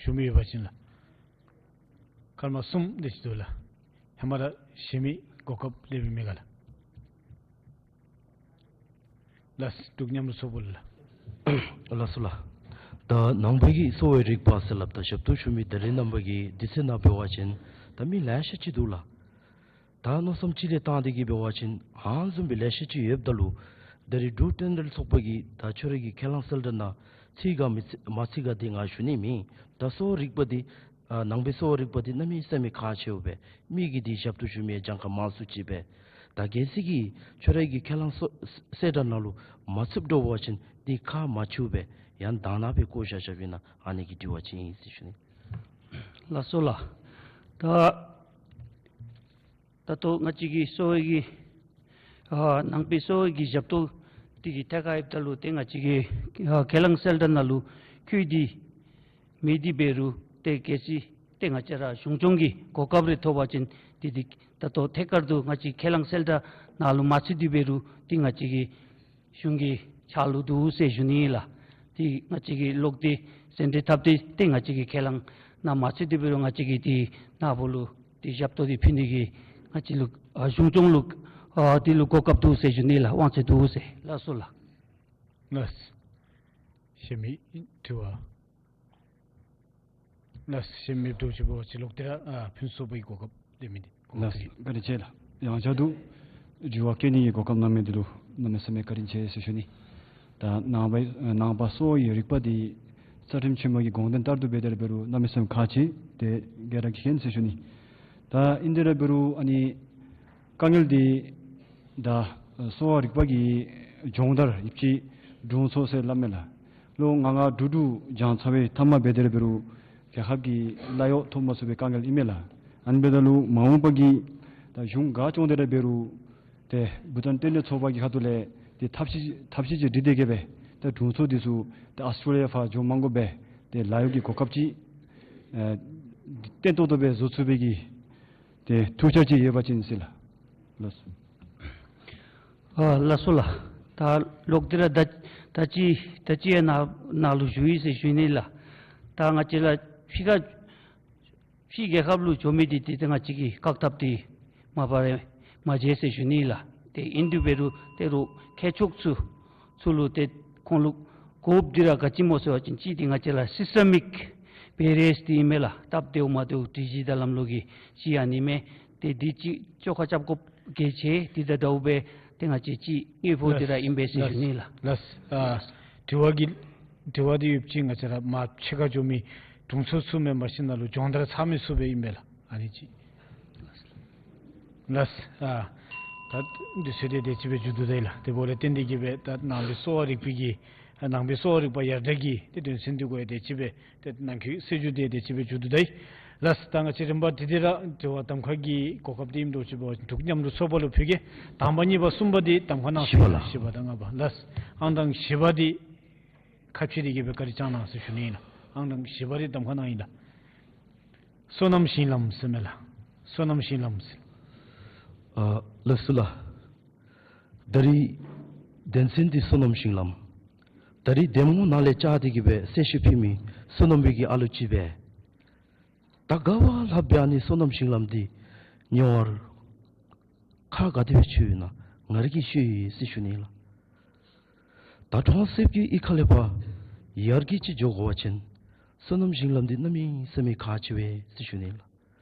ཞུ་མི་ཡོད་པ་ཅིན་ལགས། སྐར་མ་གསུམ་དེ་ཅིག་འདུག་ལགས། ཧེ་མ་ར་གཞན་མི་གོ་སྐབས་ལེན་མི་མེད་ག་ལགས། ལགས། འབྲུག་མཉམ་རུབ་ཚོགས་པ་ལགས། ལགས་སོ་ལགས། ད་ནང་པའི་གི་གསོ་བའི་རིག་པ་ཟེར་སླབ་ད་ཞབས་ཏོག་ཞུ་མི་ད་རེས་ནངས་པ་གི་དུས་ཚོད་ནང་འབད་བ་ཅིན་ད་མི་ལེ་ཤ་ཅིག་འདུག་ལགས། ད་མནོ་བསམ་ཅིག་ལས་བཏང་སྟེ་གི་འབད་བ་ཅིན་ཨ་ནི་བཟུམ་སྦེ་ལེ་ཤ་ཅིག་ཡོདཔ་ད་ལུ་ད་རེས་འབྲུག་བསྟན་དར་ཚོགས་པ་གིས་ད་ཁྱོད་ར་གི་ཁས་བླངས་གསལ་བསྒྲགས་ནང་ཚུད་ག་མི་ཚུད་མ་ཚུད་ག་འདི་ང་ཞུ་ནི་མེད། ད་གསོ་བ་རིག་པ་འདི་ཨ་ནང་པའི་གསོ་བ་རིག་པ་འདི་གནམ་མེད་ས་མེད་ཁག་ཆེཝ་སྦེ་མི་གིས་འདི་ཞབས་ཏོག་ཞུ་མི་གྱངས་ཁ་མང་སུ་ཅིག་སྦེ། ད་གལ་སྲིད་ཀྱི་ཁྱོད་ར་གི་ཁས་བླངས་གསོ་གསལ་བསྒྲགས་ནང་ལུ་མ་ཚུདཔ་འདྲ་བ་ཅིན་འདི་ཁག་མ་ཆེཝ་སྦེ་ཡང་དང་ནང་སྦེ་བཀོ་བཞག་བཞགཔ་ཨིན་ན། ཨ་ནི་གི་དྲི་བ་ཅིག་ཨིན་ཟེར་ཞུ་ནི། ལགས་སོ་ལགས། ད་ད་ལྟོ་ང་བཅས་ཀྱི་གསོ་བའི་གི་ཨ་ནང་པའི་གསོ་བའི་གི་ཞབས་ཏོག་འདི་གི་ཐད་ཁར་ཡོདཔ་ད་ལུ་ཏེ་ང་བཅས་ཀྱི་ཨ་ཁས་བླངས་གསལ་བསྒྲགས་ནང་ལུ་ཁུངས་འདི་མེད་དེ་འབད་རུང་ཏེ་གལ་སྲིད་ཏེ་ང་བཅས་ར་གཞུང་སྐྱོང་གི་གོ་སྐབས་རེ་ཐོབ་པ་ཅིན་ཏེ་འདི་ད་ལྟོ་ཐད་ཀར་དུ་ང་བཅས་ཁས་བླངས་གསལ་བསྒྲགས་ནང་ལུ་མ་ཚུད་དེ་འབད་རུང་ཏེ་ང་བཅས་ཀྱི་གཞུང་གི་ཕྱག་ལུ་འདུག་ཟེར་ཞུ་ནི་ལགས། ཏེ་ང་བཅས་ཀྱིས་ལོག་སྟེ་གསལ་འགྲེལ་འཐབ་སྟེ་ཏེ་ང་བཅས་ཀྱི་ཁས་བླངས་ནང་མ་ཚུད་དེ་འབད་རུང་ང་བཅས་ཀྱིས་ཏེ་ནཱ་བུ་ལུ་ཏེ་ཞབས་ཏོག་འདི་ཕུལ་ནི་གི་ང་བཅས་ལུ་ཨ་གཞུང་སྐྱོང་ལུ་ཨ་འདི་ལུ་གོ་སྐབས་འདུག་ཟེར་ཞུ་ནི་ལགས། དབང་ཚད་འདུག་ཟེར། ལགས་སོ་ལགས། ལགས། གཞན་མི་དྲི་བ། ལགས། གཞན་མི་འདྲཝ་ཅིག་འབད་བ་ཅིན་ལོག་སྟེ་ར་ཨ་ཕུན་ཚོགས་པའི་གོ་སྐབས་སྟོན་མི་འདི་གོ་སྐབས། ལགས། བཀའ་དྲིན་ཆེ་ལགས། ཡང་བསྐྱར་དུ་དྲི་བ་བཀོད་ནི་གི་གོ་སྐབས་གནང་མི་འདི་ལུ་གནམ་མེད་ས་མེད་བཀའ་དྲིན་ཆེ་ཟེར་ཞུ་ནི། ད་ནང་པའི་ནང་པ་གསོ་བའི་རིག་པ་འདི་རྩ་ཁྲིམས་ཆེན་མོ་གི་དགོངས་དོན་ལྟར་དུ་འབད་དེ་ར་འབད་རུང་གནམ་མེད་ས་མེད་ཁག་ཆེ། ཏེ་རྒྱ་ར་གིས་མཁྱེན་ཟེར་ཞུ་ནི། ད་ཨིན་དེ་ར་འབད་རུང་ཨ་ནི་དཀའ་ངལ་འདི་ད་གསོ་བ་རིག་པ་གི་སྦྱོང་བརྡར་ཡོདཔ་ཅིག་དྲུང་འཚོ་ཟེར་སླབ་མས་ལགས། ལོ་ལྔ་ལྔ་དྲུག་དྲུག་སྦྱང་ཚར་བའི་མཐའ་མ་འབད་དེ་ར་འབད་རུང་རྒྱལ་ཁབ་ཀྱི་གླ་གཡོག་ཐོབ་མ་ཚུགས་པའི་དཀའ་ངལ་ཨིན་མས་ལགས། ཨ་ནི་འབདཝ་ད་ལུ་མ་འོངས་པ་གི་ད་གཞུང་ག་སྐྱོང་དེ་ར་འབད་རུང་ཏེ་བུ་ཏན་རྟེན་འབྲེལ་ཚོགས་པ་གི་ཁ་ཐུག་ལས་ཏེ་ཐབས་ཤེས་ཐབས་ཤེས་ཅིག་སྒྲིག་སྟེ་གི་སྦེ་ཏེ་དྲུང་འཚོ་འདི་ཚུ་ཏེ་ཨཱོས་ཊྲེ་ལི་ཡ་ཕར་འགྱོ་མ་དགོ་པར་ཏེ་ལཱ་གཡོག་གི་གོ་སྐབས་ཅིག་ཨེ་བརྟན་ཏོག་ཏོ་སྦེ་བཟོ་ཚུགས་པའི་གི་ཏེ་ཐུགས་འཆར་ཅིག་ཡོད་པ་ཅིན་ཟེར་ལགས། ལགས་སོ། ཨ་ལགས་སོ་ལགས། ད་ལོག་སྟེ་ར་ད་ད་ཅི་ད་ཅི་ཡང་ནཱ་ནཱ་ལུ་ཞུ་ཡི་ཟེར་ཞུ་ནི་ལགས། ད་ང་བཅས་ར་ཕྱི་ཁ་ཕྱི་རྒྱལ་ཁབ་ལུ་འགྱོ་མི་འདི་ཏེ་ཏེ་ང་བཅས་ཀྱིས་བཀག་ཐབས་འདི་མ་པ་རེ་མ་མཇལ་ཟེར་ཞུ་ནི་ལགས། ཏེ་ཨིན་དེ་འབད་རུང་ཏེ་རུང་མཁས་མཆོག་ཚུ་ཚུ་ལུ་ཏེ་ཁོང་ལུ་དགོཔ་འདི་ར་ག་ཅི་སྨོ་ཟེར་བ་ཅིན་གཅིག་འདི་ང་བཅས་ར་སི་སི་ཊེ་མིག་བེ་རི་ཡརསི་འདི་ཨིན་མས་ལགས། སྟབས་བདེཝ་མ་བདེཝ་སྒྲིག་གཞི་དང་ལམ་ལུགས་ཀྱི་གཅིག་ཨ་ནི་མས། ཏེ་འདི་གཅིག་བཅོ་ཁ་རྐྱབ་དགོཔ་གལ་ཆེ། འདི་དང་འདྲཝ་སྦེ་ཏེ་ང་བཅས་ཀྱི་དངོས་པོ་འདི་ར་ཨིན་པས་ཟེར་ཞུ་ནི་ལགས། ལགས། ལགས། ཨ་དྲི་བ་གི་དྲི་བ་འདི་ཡོདཔ་ཅིག་ང་བཅས་ར་མར་ཕྱི་ཁར་འགྱོ་མི་དྲུང་འཚོ་ཚུ་མེན་པར་ཤིང་ནང་ལུ་སྦྱོང་བརྡར་ཚར་མི་ཚུ་སྦེ་ཨིན་པས་ལགས། ཨ་ནི་ཅིག། ལགས། ཨ་ད་འདི་ཚུ་ཏེ་དེ་ཅིག་སྦེ་མཇུག་བསྡུ་ད་ཡི་ལགས། དེ་འབདཝ་ལས་བརྟེན་ཏེ་གི་སྦེ་ད་ནང་པའི་གསོ་བ་རིག་པའི་གི་ཨ་ནང་པའི་གསོ་བ་རིག་པ་ཡར་དྲག་གི་ཏེ་དོན་ཚན་འདི་གུ་ཡང་དེ་ཅིག་སྦེ་ཏེ་ནང་འཁོད་གསལ་ཞུ་འདི་དེ་ཅིག་སྦེ་མཇུག་བསྡུ་ད་ཡི། ལགས། ད་ང་བཅས་རིམ་པ་དེ་དེ་ར་དྲི་བ་གདམ་ཁ་གི་གོ་སྐབས་འདི་ཨིནམ་འདྲཝ་ཅིག་འབད་བ་ཅིན་འབྲུག་མཉམ་རུབ་ཚོགས་པ་ལུ་ཕུལ་གེ། དང་པ་གཉིས་པ་གསུམ་པ་འདི་གདམ་ཁ་གནང་། བཞི་པ་ལགས། བཞི་པ་དང་ལྔ་པ། ལགས། ཨང་དང་བཞི་པ་འདི་ཁ་ཕྱེ་སྟེ་གི་སྦེ་བཀའ་དྲིན་བསྐྱང་གནང་ཟེར་ཞུ་ནི་ཨིན་ལགས། ཨང་དང་བཞི་པ་འདི་གདམ་ཁ་གནང་ཡི་ལགས། བསོད་ནམས་ཞིང་ལམ་ཟེར་མས་ལགས། བསོད་ནམས་ཞིང་ལམ་ཟེར། ཨ་ལགས་སོ་ལགས། ད་རིས་དོན་ཚན་འདི་བསོད་ནམས་ཞིང་ལམ། ད་རིས་གདམ་ངོ་ནང་ལས་བཅར་ཏེ་གི་སྦེ་གསལ་བཤད་ཕུལ་མི་བསོད་ནམས་པའི་གི་ཨ་ལུ་ཅིག་སྦེ། ད་ག་བ་ལྷགཔ་སྦེ་ཨ་ནི་བསོད་ནམས་ཞིང་ལམ་འདི་ཉོ་བར་ཁག་ག་དེ་སྦེ་ཆེཝ་ཨིན་ན་ང་ར་གིས་ཤེས་ཡི་ཟེར་ཞུ་ནི་ལགས། ད་གྲོང་གསེབ་ཀྱི་གཡུས་ཁ་ལས་ཕར་ཡར་རྒྱས་ཅིག་འགྱོ་དགོ་པ་ཅིན་བསོད་ནམས་ཞིང་ལམ་འདི་གནམ་མེད་ས་མེད་ཁག་ཆེ་བས་ཟེར་ཞུ་ནི་ལགས།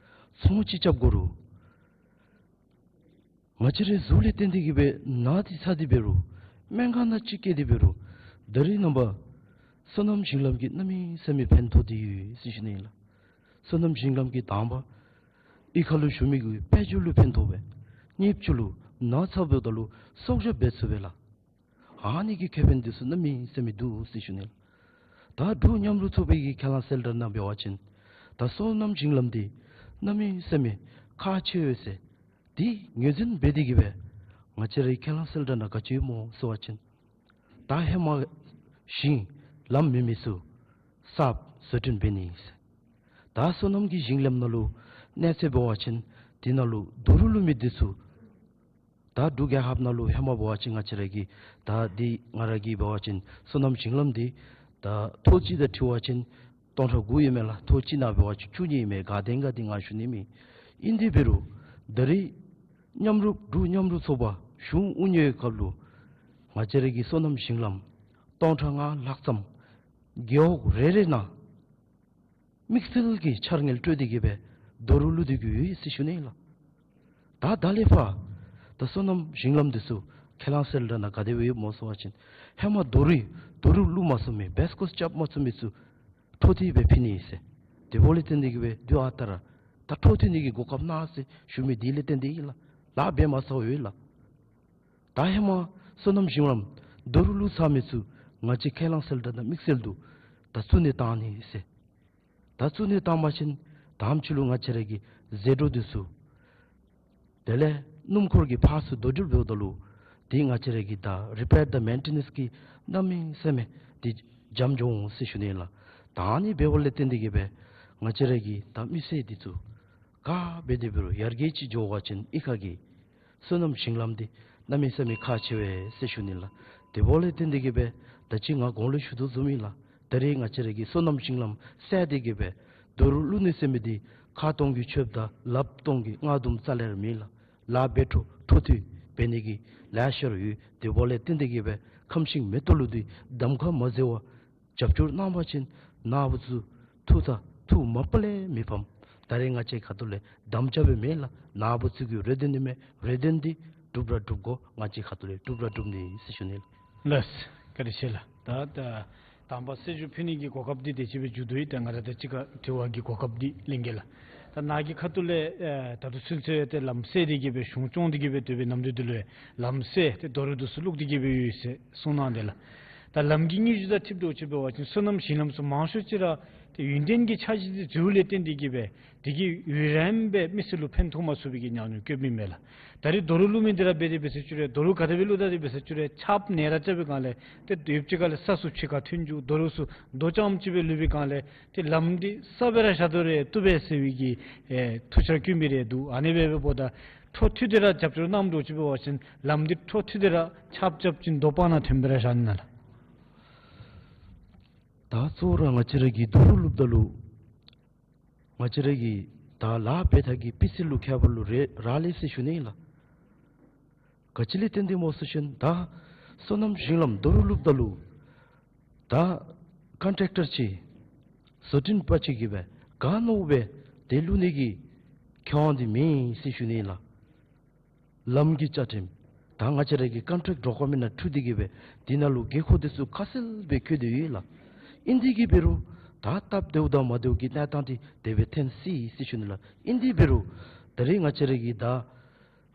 ཚོང་ཅིག་རྐྱབ་དགོ་རུང་ང་བཅས་རའི་གཟུགས་ལས་བརྟེན་ཏེ་གི་སྦེ་ན་སྟེ་ཚ་སྟེ་འབད་རུང་སྨན་ཁང་ནང་ཅིག་བསྐྱལ་ཏེ་འབད་རུང་ད་རིས་ནངས་པ་བསོད་ནམས་ཞིང་ལམ་གྱིས་གནམ་མེད་ས་མེད་ཕན་ཐོགས་ཏེ་ཡོད་ཟེར་ཞུ་ནི་ལགས། བསོད་ནམས་ཞིང་ལམ་གྱིས་དང་པ་གཡུས་ཁ་ལུ་བཞུགས་མི་གི་དཔལ་འབྱོར་ལུ་ཕན་ཐོགས་པས། གཉིས་པ་ལུ་ན་ཚ་འབདཝ་ད་ལུ་གསོག་བཞག་འབད་ཚུགས་པས་ལགས། ཨ་ནི་གི་ཁེ་ཕན་འདི་ཚུ་གནམ་མེད་ས་མེད་འདུག་ཟེར་ཞུ་ནི་ལགས། ད་འབྲུག་མཉམ་རུབ་ཚོགས་པའི་གི་ཁས་བླངས་གསལ་བསྒྲགས་ནང་འབད་བ་ཅིན་ད་བསོད་ནམས་ཞིང་ལམ་འདི་གནམ་མེད་ས་མེད་ཁག་ཆེ་ཡོད་ཟེར་འདི་ངོས་འཛིན་འབད་དེ་གི་སྦེ་ང་བཅས་རའི་ཁས་བླངས་གསལ་བསྒྲགས་ནང་ག་ཅི་ཡོད་སྨོ་ཟེར་བ་ཅིན་ད་ཧེ་མ་ཞིང་ལམ་མེད་མི་ཚུ་གསརཔ་བཟོ་སྐྲུན་འབད་ནི་ཟེར། ད་བསོད་ནམས་ཀྱི་ཞིང་ལམ་ནང་ལུ་གནས་ཚད་འབད་བ་ཅིན་དེ་ནང་ལུ་རྡོ་རུག་བླུག་མི་འདི་ཚུ་ད་འབྲུག་རྒྱལ་ཁབ་ནང་ལུ་ཧེ་མ་འབད་བ་ཅིན་ང་བཅས་ར་གི་ད་འདི་ང་ར་གི་འབད་བ་ཅིན་བསོད་ནམས་ཞིང་ལམ་འདི་ད་ཐོག་གཅིག་དང་འཁྲིལ་བ་ཅིན་སྟོང་ཕྲག་དགུ་ཨིན་མས་ལགས། ཐོག་གཅིག་ནང་འབད་བ་ཅིན་བཅུ་གཉིས་ཨིན་མས། ག་དེ་ག་འདི་ང་ཞུ་ནི་མེད། ཨིན་དེ་འབད་རུང་ད་རིས་མཉམ་རུབ་འབྲུག་མཉམ་རུབ་ཚོགས་པ་གཞུང་དབུ་བརྙེས་སྐབས་ལུ་ ང་བཅས་ར་གི་སོ་ནམ་ཞིང་ལམ་སྟོང་ཕྲག་ལྔ་ལྷག་ཙམ་རྒེད་འོག་རེ་རེ་ནང་དམིགས་བསལ་གྱི་འཆར་དངུལ་སྤྲོད་དེ་གི་སྦེ་རྡོ་རུག་བླུག་སྟེ་གི་ཡོད་ཟེར་ཞུ་ནི་ཨིན་ལགས། ད་ད་ལས་ཕར་ད་སོ་ནམ་ཞིང་ལམ་འདི་ཚུ་ཁས་བླངས་གསལ་བསྒྲགས་ནང་ག་དེ་སྦེ་ཡོདཔ་སྨོ་ཟེར་བ་ཅིན་ཧེ་མ་རྡོ་རུག་རྡོ་རུག་བླུག་མ་ཚུགས་མི་བེས་ཀོས་རྐྱབ་མ་ཚུགས་མི་ཚུ་འཕྲོ་མཐུད་སྦེ་ཕུལ་ནི་ཨིན་ཟེར། དེ་འབདཝ་ལས་བརྟེན་ཏེ་གི་སྦེ་དུས་ཨ་རྟག་ར་ད་འཕྲོ་མཐུད་ནི་གི་གོ་སྐབས་གནང་ཟེར་ཞུ་མི་འདི་ལས་བརྟེན་ཏེ་ཨིན་ལགས། ལཱ་འབད་མ་ཚརཝ་ཡོད་ལགས། ད་ཧེ་མ་སོ་ནམ་ཞིང་ལམ་རྡོ་རུག་བླུག་ཚར་མི་ཚུ་ང་བཅས་ཁས་བླངས་གསལ་བསྒྲགས་ནང་དམིགས་བསལ་དུ་ད་བཙུགས་ནི་བཏང་ནི་ཟེར། ད་བཙུགས་ནི་བཏང་པ་ཅིན་དང་པ་ཅིག་ལུ་ང་བཅས་ར་གི་ཟད་འགྲོ་འདི་ཚུ་དེ་ལས་སྣུམ་འཁོར་གྱི་ཕར་ཚུར་འགྲོ་འགྲུལ་འབདཝ་ད་ལུ་འདི་ང་བཅས་ར་གི་ད་རི་པེར་དང་མེན་ཊེ་ནེནསི་གི་གནམ་མེད་ས་མེད་འདི་འཇམ་འགྱོ་འོང་ཟེར་ཞུ་ནི་ལགས། ད་ཨ་ནི་འབདཝ་ལས་བརྟེན་ཏེ་གི་སྦེ་ང་བཅས་ར་གི་ད་མི་སེར་འདི་ཚུ་ག་འབད་དེ་འབད་རུང་ཡར་རྒྱས་ཅིག་འགྱོ་བ་ཅིན་གཡུས་ཁ་གི་སོ་ནམ་ཞིང་ལམ་འདི་གནམ་མེད་ས་མེད་ཁག་ཆེ་བས་ཟེར་ཞུ་ནི་ལགས། དེ་འབདཝ་ལས་བརྟེན་ཏེ་གི་སྦེ་ད་ཅི་ང་གོང་ལུ་ཞུ་དོ་བཟུམ་ཨིན་ལགས། ད་རེས་ང་བཅས་ར་གི་སོ་ནམ་ཞིང་ལམ་བསལ་ཏེ་གི་སྦེ་རྡོ་རུག་བླུག་ནི་ཟེར་མི་འདི་ཁ་སྟོང་གི་ཆོདཔ་དང་ལགཔ་སྟོང་གི་རྔ་དུམ་རྩ་ལས་ར་མེད་ལགས། ལཱ་འབད་འཕྲོ་འཕྲོ་མཐུད་འབད་ནི་གི་ལེ་ཤ་ར་ཡོད། དེ་འབདཝ་ལས་བརྟེན་ཏེ་གི་སྦེ་ཁམས་ཤིང་མེ་ཏོག་ལུ་འདི་གདམ་ཁ་མ་ཟེར་བར་རྒྱབ་སྐྱོར་གནང་བ་ཅིན་ནཱ་བུ་ཚུ་ཐུགས་ད་ཐུགས་མ་པ་ལས་མི་ཕམ། ད་རེས་ང་བཅས་ཁ་ཐུག་ལས་དམ་བཅའ་སྦེ་མེད་ལགས། ནཱ་བུ་ཚུ་གི་རེ་འདུན་ཨིན་མས། རེ་འདུན་འདི་འགྲུབ་ར་འགྲུབ་དགོ། ང་བཅས་ཁ་ཐུག་ལས་འགྲུབ་ར་འགྲུབ་ནི་ཟེར་ཞུ་ནི་ལགས། ལགས། བཀའ་དྲིན་ཆེ་ལགས། ད་ད་དང་པ་གསལ་ཞུ་ཕུལ་ནི་གི་གོ་སྐབས་འདི་དེ་ཅིག་སྦེ་མཇུག་བསྡུ་ཡི། ད་ང་ར་དང་གཅིག་ཁར་དྲི་བ་གི་གོ་སྐབས་འདི་ལེན་གེ་ལགས། ད་ནཱ་གི་ཁ་ཐུག་ལས་ཨེ་ད་ལྟོ་ཚུན་ཚོད་ཏེ་ལམ་བསལ་ཏེ་གི་སྦེ་གཞུང་སྐྱོང་སྟེ་གི་སྦེ་སྡོད་པའི་ནམ་དུས་འདི་ལུ་ལམ་བསལ་ཏེ་རྡོ་རུག་འདི་ཚུ་བླུག་སྟེ་གི་སྦེ་ཡོད་ཟེར་གསུངས་གནང་དེས་ལགས། ད་ལམ་གྱི་སྙིང་རྗེ་དང་འཁྲིལཝ་ད་ཅིག་འབད་བ་ཅིན་སོ་ནམ་ཞིང་ལམ་ཚུ་མང་ཤོས་ཅིག་ར་ཏེ་ཡུན་བརྟན་གྱི་འཆར་གཞི་འདི་འཛུལཝ་ལས་བརྟེན་ཏེ་གི་སྦེ་དེ་གིས་ཡུན་རིངམོ་སྦེ་མི་སེར་ལུ་ཕན་ཐོགས་མ་ཚུགས་པའི་གི་ཉམས་མྱོང་བཀོདཔ་ཨིན་མས་ལགས། ད་རེས་རྡོ་རུག་བླུག་མི་འདི་ར་འབད་དེ་འབད་ཟེར་ཅི་རུང་རྡོ་རུག་ག་དེ་སྦེ་བླུག་ད་དེ་འབད་ཟེར་ཅི་རུང་ཆརཔ་ནེ་ར་རྐྱབ་པའི་སྒང་ལས་ཏེ་ཡུདཔ་ཅིག་ཁ་ལས་ས་ཚུ་ཕྱི་ཁར་ཐོན་འགྱོ། རྡོ་རུག་ཚུ་རྡོ་རྐྱངམ་ཅིག་སྦེ་ལུས་པའི་སྒང་ལས་ཏེ་ལམ་འདི་གསརཔ་སྦེ་ར་བཞག་དོ་རུང་བཏུབ་པས་ཟེར་བའི་གི་ཨེ་ཐུགས་འཆར་བཀོད་མི་རེ་འདུག། ཨ་ནི་སྦེ་འབདཝ་ད་འཕྲོ་མཐུད་དེ་ར་རྒྱབ་སྐྱོར་གནངམ་འདྲཝ་ཅིག་འབད་བ་ཅིན་ལམ་འདི་འཕྲོ་མཐུད་དེ་ར་ཆརཔ་རྐྱབ་ཅིན་རྡོ་སྤང་ནང་ཐོནམ་སྦེ་ར་བཞག་ནི་ན་ལགས། ད་གཙོ་བོ་ར་ང་བཅས་ར་གིས་རྡོ་རུག་བླུགཔ་ད་ལུ་ང་བཅས་ར་གི་ད་ལཱ་འབད་ཐངས་ཀྱི་སྤུས་ཚད་ལུ་ཁྱད་པར་ལུ་རེ་རག་ལས་ཟེར་ཞུ་ནི་ཨིན་ལགས། ག་ཅི་ལས་བརྟེན་ཏེ་སྨོ་ཟེར་བ་ཅིན་ད་སོ་ནམ་ཞིང་ལམ་རྡོ་རུག་བླུགཔ་ད་ལུ་ད་ཀོན་ཊེཀ་ཊར་ཅིག་བཟོ་སྐྲུན་པ་ཅིག་གིས་སྦེ་ག་མནོཝ་སྦེ་ཏེ་བླུག་ནི་གི་ཁེ་དབང་འདི་མེད་ཟེར་ཞུ་ནི་ཨིན་ལགས། ལམ་གྱི་བཅའ་ཁྲིམས་ད་ང་བཅས་ར་གི་ཀོན་ཊེཀ་ཌོ་ཀུ་མེནཊ་ནང་འཁྲུལ་ཏེ་གི་སྦེ་འདི་ནང་ལུ་དགོས་མཁོ་འདི་ཚུ་ཁ་གསལ་སྦེ་བཀོད་དེ་ཡོད་ལགས། ཨིན་དེ་གིས་འབད་རུང་ད་སྟབས་བདེཝ་དང་མ་བདེཝ་གི་གནས་སྟངས་འདི་དེ་སྦེ་འཐོན་སྲིད་ཟེར་ཞུ་ནི་ལགས། ཨིན་དེ་འབད་རུང་ད་རེས་ང་བཅས་ར་གིས་ད་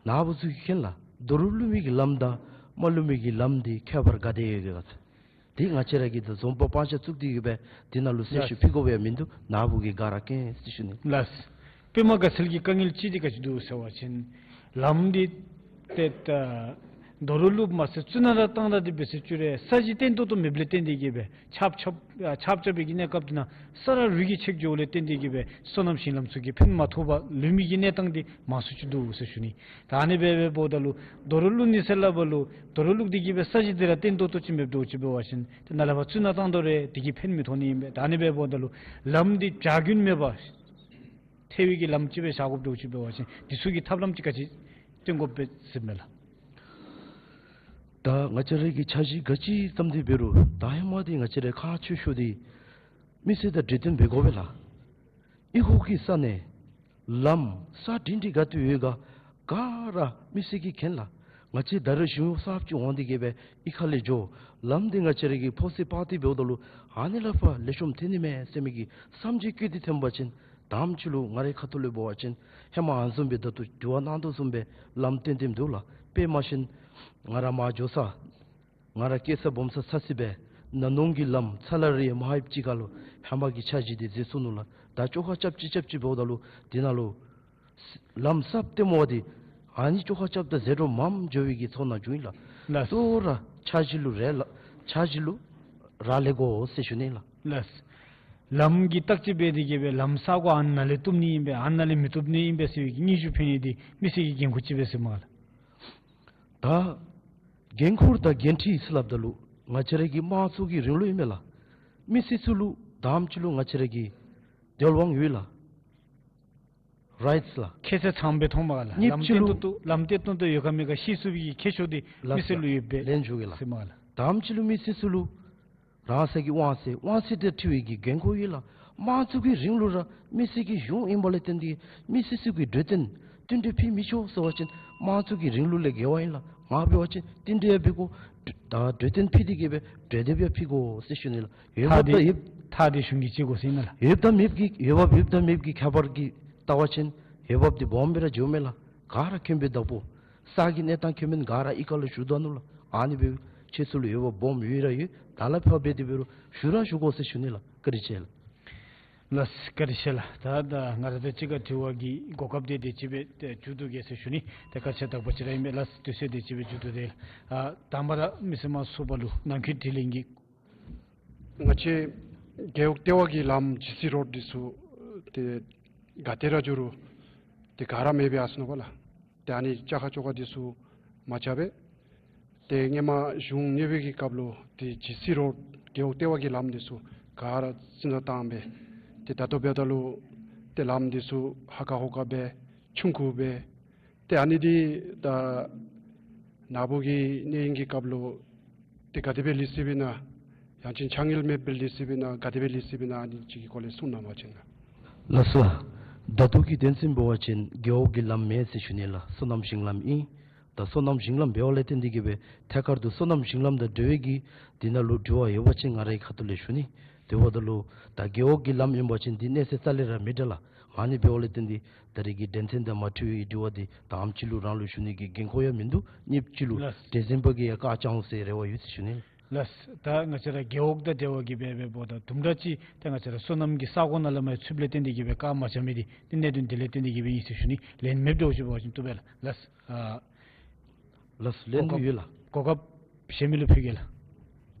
ནཱ་བུ་ཚུ་གིས་མཁྱེན་ལགས། རྡོ་རུག་བླུག་མི་གི་ལམ་དང་མ་བླུག་མི་གི་ལམ་འདི་ཁྱད་པར་ག་དེ་ཡོད་ག་ཟེར། འདི་ང་བཅས་ར་གིས་ད་འཛོམས་དཔང་བཞག་བཙུགས་ཏེ་གི་སྦེ་འདི་ནང་ལུ་གསལ་ཞུ་ཕུལ་དགོཔ་ཡང་མིན་འདུག། ནཱ་བུ་གིས་ག་ར་མཁྱེན་ཟེར་ཞུ་ནི། ལགས། པདྨ་དགའ་ཚལ་གྱི་དཀའ་ངལ་ཅིག་འདི་ག་ཅི་འདུག་ཟེར་བ་ཅིན་ལམ་འདི་ཏེ་ད་རྡོ་རུག་བླུགཔ་མ་ཚད་བཙུགས་ནང་ར་བཏང་ད་དེ་འབད་ཟེར་ཅི་རུང་ས་གཞི་བརྟན་ཏོག་ཏོ་མེདཔ་ལས་བརྟེན་ཏེ་གི་སྦེ་ཆརཔ་ཆརཔ་ཆརཔ་རྐྱབ་པའི་གི་གནས་སྐབས་འདི་ནང་ས་ར་རུད་ཀྱིས་ཆད་འགྱོཝ་ལས་བརྟེན་ཏེ་གི་སྦེ་སོ་ནམ་ཞིང་ལམ་ཚུ་གིས་ཕན་མ་ཐོགས་པར་ལུས་མི་གི་གནས་སྟངས་འདི་མང་སུ་ཅིག་འདུག་ཟེར་ཞུ་ནི། ད་ཨ་ནི་སྦེ་འབདཝ་ད་ལུ་རྡོ་རུག་བླུག་ནི་ཟེར་སླབ་པ་ལུ་རྡོ་རུག་བླུག་སྟེ་གི་སྦེ་ས་གཞི་འདི་ར་བརྟན་ཏོག་ཏོ་ཅིག་མེདཔ་འདྲཝ་ཅིག་འབད་བ་ཅིན་ཏེ་ནཱ་ལས་ཕར་བཙུགས་ནང་བཏང་དོ་རུང་དེ་གིས་ཕན་མི་ཐོགས་ནི་ཨིན་པས། ད་ཨ་ནི་སྦེ་འབདཝ་ད་ལུ་ལམ་འདི་བྱ་རྒྱུན་མེད་པར་ཐལ་བའི་གི་ལམ་ཅིག་སྦེ་བཞག་དགོཔ་འདྲཝ་ཅིག་འབད་བ་ཅིན་འདི་ཚུ་གི་ཐབས་ལམ་ཅིག་ག་ཅི་སྟོན་དགོཔ་སྦེ་ཟེར་མས་ལགས། ད་ང་བཅས་ར་གི་འཆར་གཞི་ག་ཅི་བརྩམས་ཏེ་འབད་རུང་ད་ཧེ་མ་འདི་ང་བཅས་ར་ཁག་ཆེ་ཤོས་འདི་མི་སེར་དང་གྲོས་བསྟུན་འབད་དགོ་པས་ལགས། གཡུས་སྒོ་གི་ས་གནས་ལམ་ས་སྒྲིང་སྒྲི་ག་ཏེ་ཡོད་ག་ག་ར་མི་སེར་གྱིས་མཁྱེན་ལགས། ང་བཅས་ད་རུང་གཞུང་གཡོག་གསརཔ་ཅིག་འོང་སྟེ་གི་སྦེ་གཡུས་ཁ་ལས་འགྱོ། ལམ་འདི་ང་བཅས་ར་གིས་ཕོག་ས་སྤར་ཏེ་འབདཝ་ད་ལུ་ཨ་ནི་ལས་ཕར་ལེགས་ཤོམ་ཐོན་ནི་མས་ཟེར་མི་གི་བསམ་འཆར་བཀོད་དེ་ཐོན་པ་ཅིན་དང་པ་ཅིག་ལུ་ང་རའི་ཁ་ཐུག་ལས་འབད་བ་ཅིན་ཧེ་མ་ཨ་ནི་བཟུམ་སྦེ་ད་ལྟོ་དྲི་བ་གནང་དོ་བཟུམ་སྦེ་ལམ་བཏོན་ཏེ་འདུག་ལགས། དཔེ་མ་ཤེས་ང་ར་མར་འགྱོ་ས་ང་ར་སྐྱེས་ས་སྦོམ་ས་ཚར་ཅིག་སྦེ་ན་ནུང་གི་ལམ་ཚ་ལ་རི་མ་ཧིབ་ཅིག་ཁ་ལུ་ཧེ་མ་གི་འཆར་གཞི་འདི་མཛད་ཚུགས་ནུག་ལགས། ད་བཅོ་ཁ་རྐྱབ་ཅི་རྐྱབ་ཅི་འབདཝ་ད་ལུ་འདི་ནང་ལུ་ལམ་གསརཔ་བཏོནམ་འདི་ཨ་ནི་བཅོ་ཁ་རྐྱབ་ད་ཟད་འགྲོ་མངམ་འགྱོ་བའི་གི་ཚོར་སྣང་བྱུང་ཡི་ལགས། ལགས། གཙོ་བོ་ར་འཆར་གཞི་ལུ་རེ་ལགས། འཆར་གཞི་ལུ་རག་ལས་དགོ་ཟེར་ཞུ་ནི་ལགས། ལགས། ལམ་གྱི་བརྟག་དཔྱད་འབད་དེ་གི་སྦེ་ལམ་ས་གོ་ཨ་ནཱ་ལས་བཏུབ་ནི་ཨིན་པས་ཨ་ནཱ་ལས་མི་བཏུབ་ནི་ཨིན་པས་ཟེར་བའི་གི་སྙན་ཞུ་ཕུལ་ནི་འདི་མི་སེར་གྱི་འགན་ཁུར་ཅིག་སྦེ་ཟེར་མས་ལགས། ད་འགན་ཁུར་དང་འགན་འཁྲི་ཟེར་སླབ་ད་ལུ་ང་བཅས་ར་གི་དམངས་གཙོ་གི་རིང་ལུགས་ཨིན་མས་ལགས། མི་སེར་ཚུ་ལུ་དང་པ་ཅིག་ལུ་ང་བཅས་ར་གི་དོལ་དབང་ཡོད་ལགས། རའིཊསི་ལགས། ཁྱད་ཆོས་ཚངམ་སྦེ་མཐོངམ་མས་ག་ལགས། གཉིས་ལམ་སྟོན་དུ་ལམ་སྟོན་དུ་ཡོད་ག་མེད་ག་ཤེས་ཚུགས་པའི་ཁྱད་ཆོས་འདི་མི་སེར་ལུ་ཡོདཔ་སྦེ་ལན་ཞུ་གེ་ལགས། ཟེར་མས་ག་ལགས། དང་པ་ཅིག་ལུ་མི་སེར་ཚུ་ལུ་རང་སོའི་གི་དབང་ཚད་དབང་ཚད་དང་འཁྲིལ་བའི་གི་འགན་ཁུར་ཡོད་ལགས། དམངས་གཙོ་གི་རིང་ལུགས་ར་མི་སེར་གྱི་གཞུང་ཨིན་པ་ལས་བརྟེན་ཏེ་མི་སེར་ཚུ་གི་གྲོས་བསྟུན་བསྟུན་གྲོས་ཕུལ་མི་ཆོག་ཟེར་བ་ཅིན་དམངས་གཙོ་གི་རིང་ལུགས་ལས་འགལ་བ་ཨིན་ལགས། ང་འབད་བ་ཅིན་བསྟུན་གྲོས་ཡང་ཕུལ་དགོ། ད་གྲོས་བསྟུན་ཕུལ་ཏེ་གི་སྦེ་གྲོས་འདེབས་ཡང་ཕུལ་དགོ་ཟེར་ཞུ་ནི་ལགས། ཡོད་ཐ་པ་དེ་ད་ཡོད། ཐ་དེ་གཞུང་གིས་བཅད་དགོ་ཟེར་ཨིན་ན་ལགས། ཡོདཔ་དང་མེདཔ་གི་ཡོད་པ་ཡོདཔ་དང་མེདཔ་གི་ཁྱད་པར་གྱི་ལྟ་བ་ཅིན་ཡོད་པ་དེ་སྦོམ་སྦེ་ར་འགྱོཝ་མས་ལགས། ག་ར་མཁྱེན་པའི་བདག་པོ་ས་གི་གནས་སྟངས་མཁྱེན་མི་ག་ར་གཡུས་ཁ་ལུ་བཞུགས་དོ་ནུག་ལགས། ཨ་ནི་སྦེ་ཁྱེད་ཚུ་ལུ་ཡོད་པ་སྦོམ་ཡོད་ར་ཡོད། ད་ལས་ཕར་འབད་དེ་འབད་རུང་ཞུ་ར་ཞུ་དགོ་ཟེར་ཞུ་ནི་ལགས། བཀའ་དྲིན་ཆེ་ལགས། ལགས་བཀའ་དྲིན་ཆེ་ལགས། ད་ད་ང་ར་དང་གཅིག་ཁར་དྲི་བ་གི་གོ་སྐབས་དེ་དེ་ཅིག་སྦེ་ཏེ་མཇུག་བསྡུ་གེ་ཟེར་ཞུ་ནི། ཏེ་སྐར་ཆ་དག་པ་ཅིག་ར་ཨིན་པས་ལགས། དུས་ཚོད་དེ་ཅིག་སྦེ་མཇུག་བསྡུ་དེ་ལགས། ཨ་དང་པ་ར་མི་སེར་དམངས་གཙོ་ཚོགས་པ་ལུ་ནམ་རྒྱུན་དྲི་ལན་གྱི། ང་བཅས་རྒེད་འོག་ལྟེ་བ་གི་ལམ་ཇི་སི་རོཌ་འདི་ཚུ་ཏེ་ག་ཏེ་ར་འགྱོ་རུང་ཏེ་ག་ར་མེདཔ་སྦེ་ཨ་སོང་ནུག་པ་ལགས། ཏེ་ཨ་ནི་བཅའ་ཁ་བཅོ་ཁ་འདི་ཚུ་མ་རྐྱབ་པས། ཏེ་སྔོན་མ་གཞུང་གཉིས་པའི་གི་སྐབས་ལུ་ཏེ་ཇི་སི་རོཌ་རྒེད་འོག་ལྟེ་བ་གི་ལམ་འདི་ཚུ་ག་ར་བཙུགས་ནུག་བཏང་སྦེ། ཏེ་ད་ལྟོ་འབདཝ་ད་ལུ་ཏེ་ལམ་འདི་ཚུ་ཧ་ཀ་ཧོ་ཀ་སྦེ་ཆུང་ཀུ་སྦེ། ཏེ་ཨ་ནི་འདི་ད་ནཱ་བུ་གི་གནས་ཡུན་གྱི་སྐབས་ལུ་ཏེ་ག་དེ་སྦེ་ལུས་སོཔ་ཨིན་ན། ཡང་ཅིན་ཆ་ངེས་མེདཔ་སྦེ་ལུས་སོཔ་ཨིན་ན། ག་དེ་སྦེ་ལུས་སོཔ་ཨིན་ན། ཨ་ནི་ཅིག་གི་སྐོར་ལས་གསུང་གནང་བ་ཅིན་ན། ལགས་སོ། ད་ལྟོ་གི་དོན་ཚན་འབད་བ་ཅིན་རྒེད་འོག་གི་ལམ་མེན་ཟེར་ཞུ་ནི་ལགས། སོ་ནམ་ཞིང་ལམ་ཨིན། ད་སོ་ནམ་ཞིང་ལམ་འབདཝ་ལས་བརྟེན་ཏེ་གི་སྦེ་ཐད་ཀར་དུ་སོ་ནམ་ཞིང་ལམ་དང་འབྲེལ་བའི་གི་འདི་ནང་ལུ་དྲི་བ་ཡོད་པ་ཅིན་ང་རའི་ཁ་ཐུག་ལས་ཞུ་ནི། དེ་འབདཝ་ད་ལུ་ད་རྒེད་འོག་གི་ལམ་ཨིན་པ་ཅིན་འདི་གནས་ཚད་རྩ་ལས་ར་མི་འདྲ་ལགས། ཨ་ནི་འབདཝ་ལས་བརྟེན་ཏེ་ད་རེས་ཀྱི་དོན་ཚན་དང་མ་འཁྲིལ་བའི་དྲི་བ་འདི་དང་པ་ཅིག་ལུ་རང་ལུ་ཞུ་ནི་གི་འགན་ཁུར་ཡང་མིན་འདུག། གཉིས་པ་ཅིག་ལུ་ལགས། དྲི་ཟིན་པ་གིས་ཡང་བཀག་བཅར་འོང་ཟེར་རེ་བ་ཡོད་ཟེར་ཞུ་ནི། ལགས། ད་ང་བཅས་ར་རྒེད་འོག་དང་འབྲེལ་བ་གི་སྦེ་འབདཝ་ད་དུམ་གྲ་ཅིག་ད་ང་བཅས་ར་སོ་ནམ་གྱི་ས་གོ་ནང་ལས་མར་ཚུདཔ་ལས་བརྟེན་ཏེ་གི་སྦེ་བཀག་མ་བཅར་མི་འདི་ཏེ་གནད་དོན་དེ་ལས་བརྟེན་ཏེ་གི་སྦེ་ཨིན་ཟེར་ཞུ་ནི། ལན་མེདཔ་འདྲཝ་ཅིག་འབད་བ་ཅིན་བཏུབ་པས་ལགས། ལགས། ཨ་ལགས། ལན་གོ་སྐབས་ཡོད་ལགས། གོ་སྐབས་གཞན་མི་ལུ་ཕུལ་གེ་ལགས།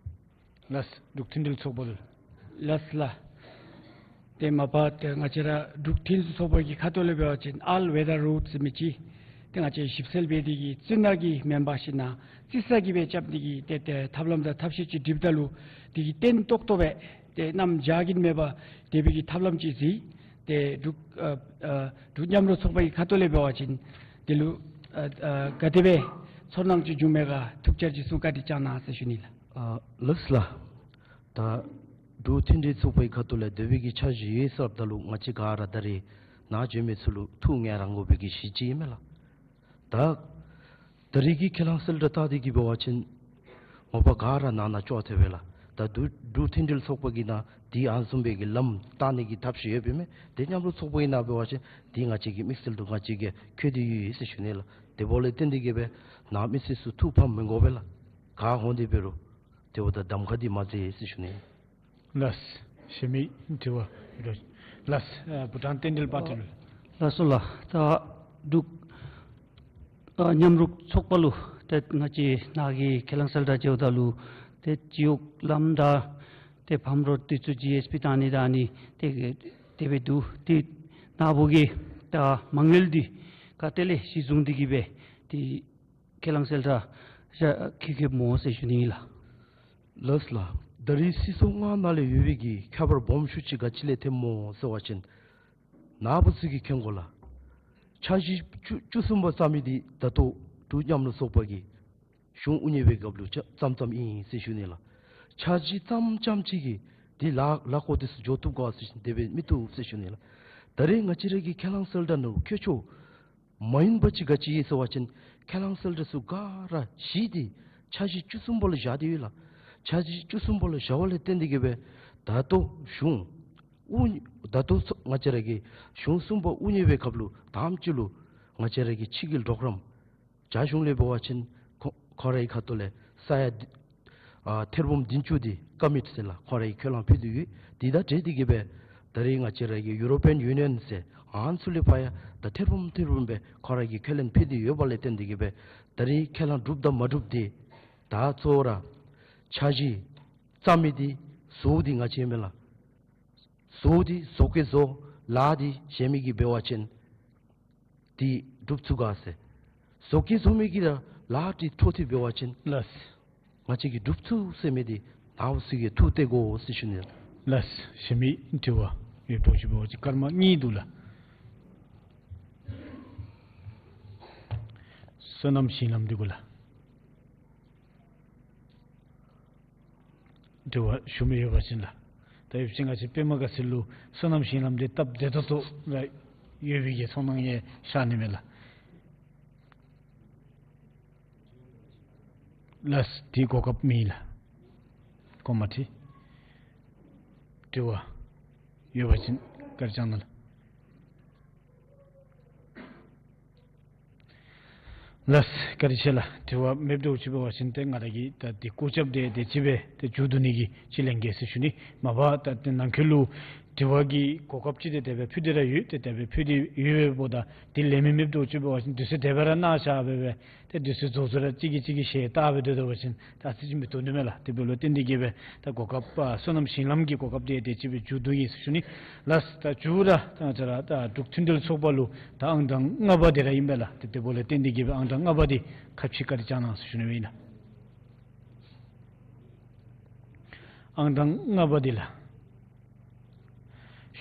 ལགས། འབྲུག་མཐུན་སྒྲིལ་ཚོགས་པ་ལུ། ལགས་ལགས། ཏེ་མ་པ་ཏེ་ང་བཅས་ར་འབྲུག་མཐུན་སྒྲིལ་ཚོགས་པ་གི་ཁ་ཐུག་ལས་འབད་བ་ཅིན་ཨོལ་ཝེ་དར་རོཌ་ཟེར་མི་ཅིག་ཏེ་ང་བཅས་ཞིབ་འཚོལ་འབད་དེ་གི་རྩི་ནག་གི་མེན་པར་ཞིན་ན་རྩི་ས་གི་སྦེ་རྐྱབ་ནི་གི་ཏེ་ཏེ་ཐབས་ལམ་དང་ཐབས་ཤེས་ཅིག་སྒྲིགཔ་ད་ལུ་དེ་གིས་བརྟན་ཏོག་ཏོ་སྦེ་ཏེ་གནམ་བྱཱར་གྱིས་མེད་པར་སྡོད་པའི་གི་ཐབས་ལམ་ཅིག་གཟིགས། ཏེ་འབྲུག་ཨ་ཨ་འབྲུག་མཉམ་རུབ་ཚོགས་པ་གི་ཁ་ཐུག་ལས་འབད་བ་ཅིན་དེ་ལུ་ཨ་ཨ་ག་དེ་སྦེ་ཚོར་སྣང་ཅིག་བྱུང་མས་ག། ཐུགས་འཆར་ཅིག་གསུང་བཀའ་དྲིན་བསྐྱང་གནང་ཟེར་ཞུ་ནི་ལགས། ཨ་ལགས་ལགས། ད་འབྲུག་མཐུན་སྒྲིལ་ཚོགས་པའི་ཁ་ཐུག་ལས་སྡོད་པའི་གི་འཆར་གཞི་ཡོད་ཟེརཝ་ད་ལུ་ང་བཅས་ག་ར་ད་རེས་ནཱ་བྱོན་མི་ཚུ་ལུ་ཐུགས་ངལ་རངས་དགོ་པའི་གི་གཞི་ཅིག་ཨིན་མས་ལགས། ད་ད་རེས་ཀྱི་ཁས་བླངས་གསལ་བསྒྲགས་བཏང་སྟེ་གི་འབད་བ་ཅིན་མ་པ་ག་ར་ནང་ན་ཅོག་འཐདཔ་སྦེ་ལགས། ད་འབྲུག་འབྲུག་མཐུན་སྒྲིལ་ཚོགས་པ་གི་ནང་འདི་ཨ་ནི་བཟུམ་སྦེ་གི་ལམ་བཏང་ནི་གི་ཐབས་ཤེས་ཡོདཔ་ཨིན་མས། ཏེ་མཉམ་རུབ་ཚོགས་པ་གི་ནང་འབད་བ་ཅིན་འདི་ང་བཅས་ཀྱི་དམིགས་བསལ་དུ་ང་བཅས་ཀྱིས་བཀོད་དེ་ཡོད་ཟེར་ཞུ་ནི་ལགས། དེ་འབདཝ་ལས་བརྟེན་ཏེ་གི་སྦེ་ནཱ་མི་སེར་ཚུ་ཐུགས་ཕམ་མི་དགོ་པས་ལགས། ག་འོང་སྟེ་འབད་རུང་དེ་འབདཝ་ད་གདམ་ཁ་འདི་མ་མཛད་ཟེར་ཞུ་ནི། ལགས། གཞན་མི་དྲི་བ་ཡོད་ལགས། ཨ་བུ་ཊཱན་རྟེན་འབྲེལ་པར་ཊི་ལུ། ལགས་སོ་ལགས། ད་འབྲུག་ཨ་མཉམ་རུབ་ཚོགས་པ་ལུ་ཏེ་ང་བཅས་ནཱ་གི་ཁས་བླངས་གསལ་བསྒྲགས་མཇལཝ་ད་ལུ་ཏེ་སྤྱི་འོག་ལམ་དང་ཏེ་ཕམ་རོག་འདི་ཚུ་ཇི་ཨེསི་བི་བཏང་ནི་དང་ཨ་ནི་ཏེ་དེ་སྦེ་འདུག། ཏེ་ནཱ་བུ་གིས་ད་མ་དངུལ་འདི་ག་ཏེ་ལས་གཞི་བཟུང་སྟེ་གི་སྦེ་ཏེ་ཁས་བླངས་གསལ་བསྒྲགས་བཞག་བཀོད་བཀོདཔ་སྨོ་ཟེར་ཞུ་ནི་ཨིན་ལགས། ལགས་ལགས། ད་རེས་སྲིད་ཚོགས་ལྔ་ནང་ལས་ཡོད་པའི་གི་ཁྱད་པར་སྦོམ་ཤོས་ཅིག་ག་ཅི་ལས་ཐོནམ་སྨོ་ཟེར་བ་ཅིན་ནཱ་བུ་ཚུ་གིས་མཁྱེན་དགོ་ལགས། འཆར་གཞི་བཅུ་བཅུ་གསུམ་པ་བརྩམ་མི་འདི་ད་ལྟོ་འབྲུག་མཉམ་རུབ་ཚོགས་པ་གི་གཞུང་དབུ་བརྙེས་པའི་སྐབས་ལུ་བརྩམ་བརྩམསཔ་ཨིན་ཟེར་ཞུ་ནི་ལགས། འཆར་གཞི་ཙམ་ཙམ་ཅིག་གིས་འདི་ལཱ་ལཱ་འགོ་འདི་ཚུ་འགྱོ་བཏུབ་ག་ཟེར་བ་ཅིན་དེ་སྦེ་མི་བཏུབ་ཟེར་ཞུ་ནི་ལགས། ད་རེས་ང་བཅས་ར་གི་ཁས་བླངས་གསལ་བསྒྲགས་ནང་ཁྱད་ཆོས་མ་ཡིན་པ་ཅིག་ག་ཅི་ཡོད་ཟེར་བ་ཅིན་ཁས་བླངས་གསལ་བསྒྲགས་ཚུ་ག་ར་གཞི་འདི་འཆར་གཞི་བཅུ་གསུམ་པ་ལུ་བཞག་སྟེ་ཡོད་ལགས། འཆར་གཞི་བཅུ་གསུམ་པ་ལུ་བཞག་པ་ལས་བརྟེན་ཏེ་གི་སྦེ་ད་ལྟོ་གཞུང་དབུ་ད་ལྟོ་ཚོ་ང་བཅས་ར་གི་གཞུང་གསུམ་པ་དབུ་བརྙེས་པའི་སྐབས་ལུ་དང་པ་ཅིག་ལུ་ང་བཅས་ར་གི་ཕྱི་གི་གྲོགས་རམ་རྒྱ་གཞུང་ལས་འབད་བ་ཅིན་ཁོ་ཁོང་རའི་ཁ་ཐུག་ལས་ས་ཡ་ཨ་ཐེར་འབུམ་བདུན་ཅུ་འདི་ཀོ་མིཊ་ཟེར་ལགས། ཁོང་རའི་ཁས་བླངས་ཕུལ་དོ་ཡོད། འདི་དང་འབྲེལ་ཏེ་གི་སྦེ་ད་རེས་ང་བཅས་ར་གི་ཡུ་རོ་པི་ཡན་ཡུ་ནི་ཡན་ཟེར་ཨ་ནི་ཚུ་ལས་ཕར་ཡང་ད་ཐེར་འབུམ་ཐེར་འབུམ་སྦེ་ཁོང་ར་གིས་ཁས་ལེན་ཕུལ་ཏེ་ཡོདཔ་ལས་བརྟེན་ཏེ་གི་སྦེ་ད་རེས་ཁས་བླངས་གྲུབ་དང་མ་གྲུབ་འདི་ད་གཙོ་བོ་ར་འཆར་གཞི་བརྩམ་མི་འདི་བཟོཝ་འདི་ང་བཅས་ཨིན་མས་ལགས། བཟོཝ་འདི་བཟོ་བཀོད་བཟོ་ལཱ་འདི་གཞན་མི་གིས་འབད་བ་ཅིན་འདི་སྒྲུབ་ཚུགས་ག་ཟེར། བཟོ་བཀོད་བཟོ་མི་གིས་ར་ལཱ་འདི་འཕྲོ་མཐུད་འབད་བ་ཅིན་ལགས། ང་བཅས་ཀྱིས་སྒྲུབ་ཚུགས་ཟེར་མི་འདི་ནཱ་བུ་ཚུ་གིས་ཐུགས་གཏད་དགོ་ཟེར་ཞུ་ནི། ལགས། གཞན་མི་དྲི་བ་ཡོདཔ་འདྲཝ་ཅིག་འབད་བ་ཅིན་སྐར་མ་གཉིས་འདུག་ལགས། སོ་ནམ་ཞིང་ལམ་འདི་གུ་ལགས། དྲི་བ་ཞུ་མི་ཡོད་པ་ཅིན་ལགས། ད་ཡོད་པ་ཅིན་ང་བཅས་པདྨ་དགའ་ཚལ་ལུ་སོ་ནམ་ཞིང་ལམ་འདི་སྟབས་བདེ་ཏོག་ཏོ་ར་ཡོད་པའི་གི་ཚོར་སྣང་ཡང་ཤར་ནི་མས་ལགས། ལགས་སོ། དེ་གོ་སྐབས་མེད་ལགས། གོ་མ་ཐི། དྲི་བ་ཡོད་པ་ཅིན་བཀའ་དྲིན་བསྐྱང་གནང་ལགས། ལགས་སོ། བཀའ་དྲིན་ཆེ་ལགས། དྲི་བ་མེདཔ་འདྲཝ་ཅིག་འབད་བ་ཅིན་ཏེ་ང་ར་གིས་ད་འདི་སྐོར་རྐྱབ་སྟེ་དེ་ཅིག་སྦེ་ཏེ་མཇུག་བསྡུ་ནི་གི་ཅིག་ལན་རྐྱབ་ཟེར་ཞུ་ནི། མ་པ་ད་ཏེ་ནང་འཁོད་ལུ་དྲི་བ་གི་གོ་སྐབས་ཅིག་ཏེ་དེ་སྦེ་ཕུལ་ཏེ་ར་ཡོད། ཏེ་དེ་སྦེ་ཕུལ་ཏེ་ཡོད་པའི་འབདཝ་ད་དེ་ལན་མེདཔ་འདྲཝ་ཅིག་འབད་བ་ཅིན་དུས་ཚོད་དེ་སྦེ་ར་གནང་བཞག་སྦེ་སྦེ་ཏེ་དུས་ཚོད་རྫོགས་ཚར་ར་གཅིག་གིས་གཅིག་གི་ཞལ་བལྟ་སྦེ་སྡོད་སྡོད་པ་ཅིན་ད་ཨ་ཙི་ཅིག་མི་བཏུབ་ནི་མས་ལགས། དེ་འབདཝ་ལས་བརྟེན་ཏེ་གིས་སྦེ་ད་གོ་སྐབས་ཨ་སོ་ནམ་ཞིང་ལམ་གྱི་གོ་སྐབས་དེ་དེ་ཅིག་སྦེ་མཇུག་བསྡུ་ཡི་ཟེར་ཞུ་ནི། ལགས་སོ། ད་མཇུག་ར་ད་ང་བཅས་ར་ད་འབྲུག་མཐུན་སྒྲིལ་ཚོགས་པ་ལུ་ད་ཨང་གྲངས་ལྔ་པ་དེ་ར་ཨིན་པས་ལགས། ཏེ་དེ་འབདཝ་ལས་བརྟེན་ཏེ་གིས་སྦེ་ཨང་གྲངས་ལྔ་པ་དེ་ཁ་ཕྱེ་བཀའ་དྲིན་བསྐྱང་གནང་ཟེར་ཞུ་ནི་ཨིན་ལགས། ཨང་གྲངས་ལྔ་པ་དེ་ལགས།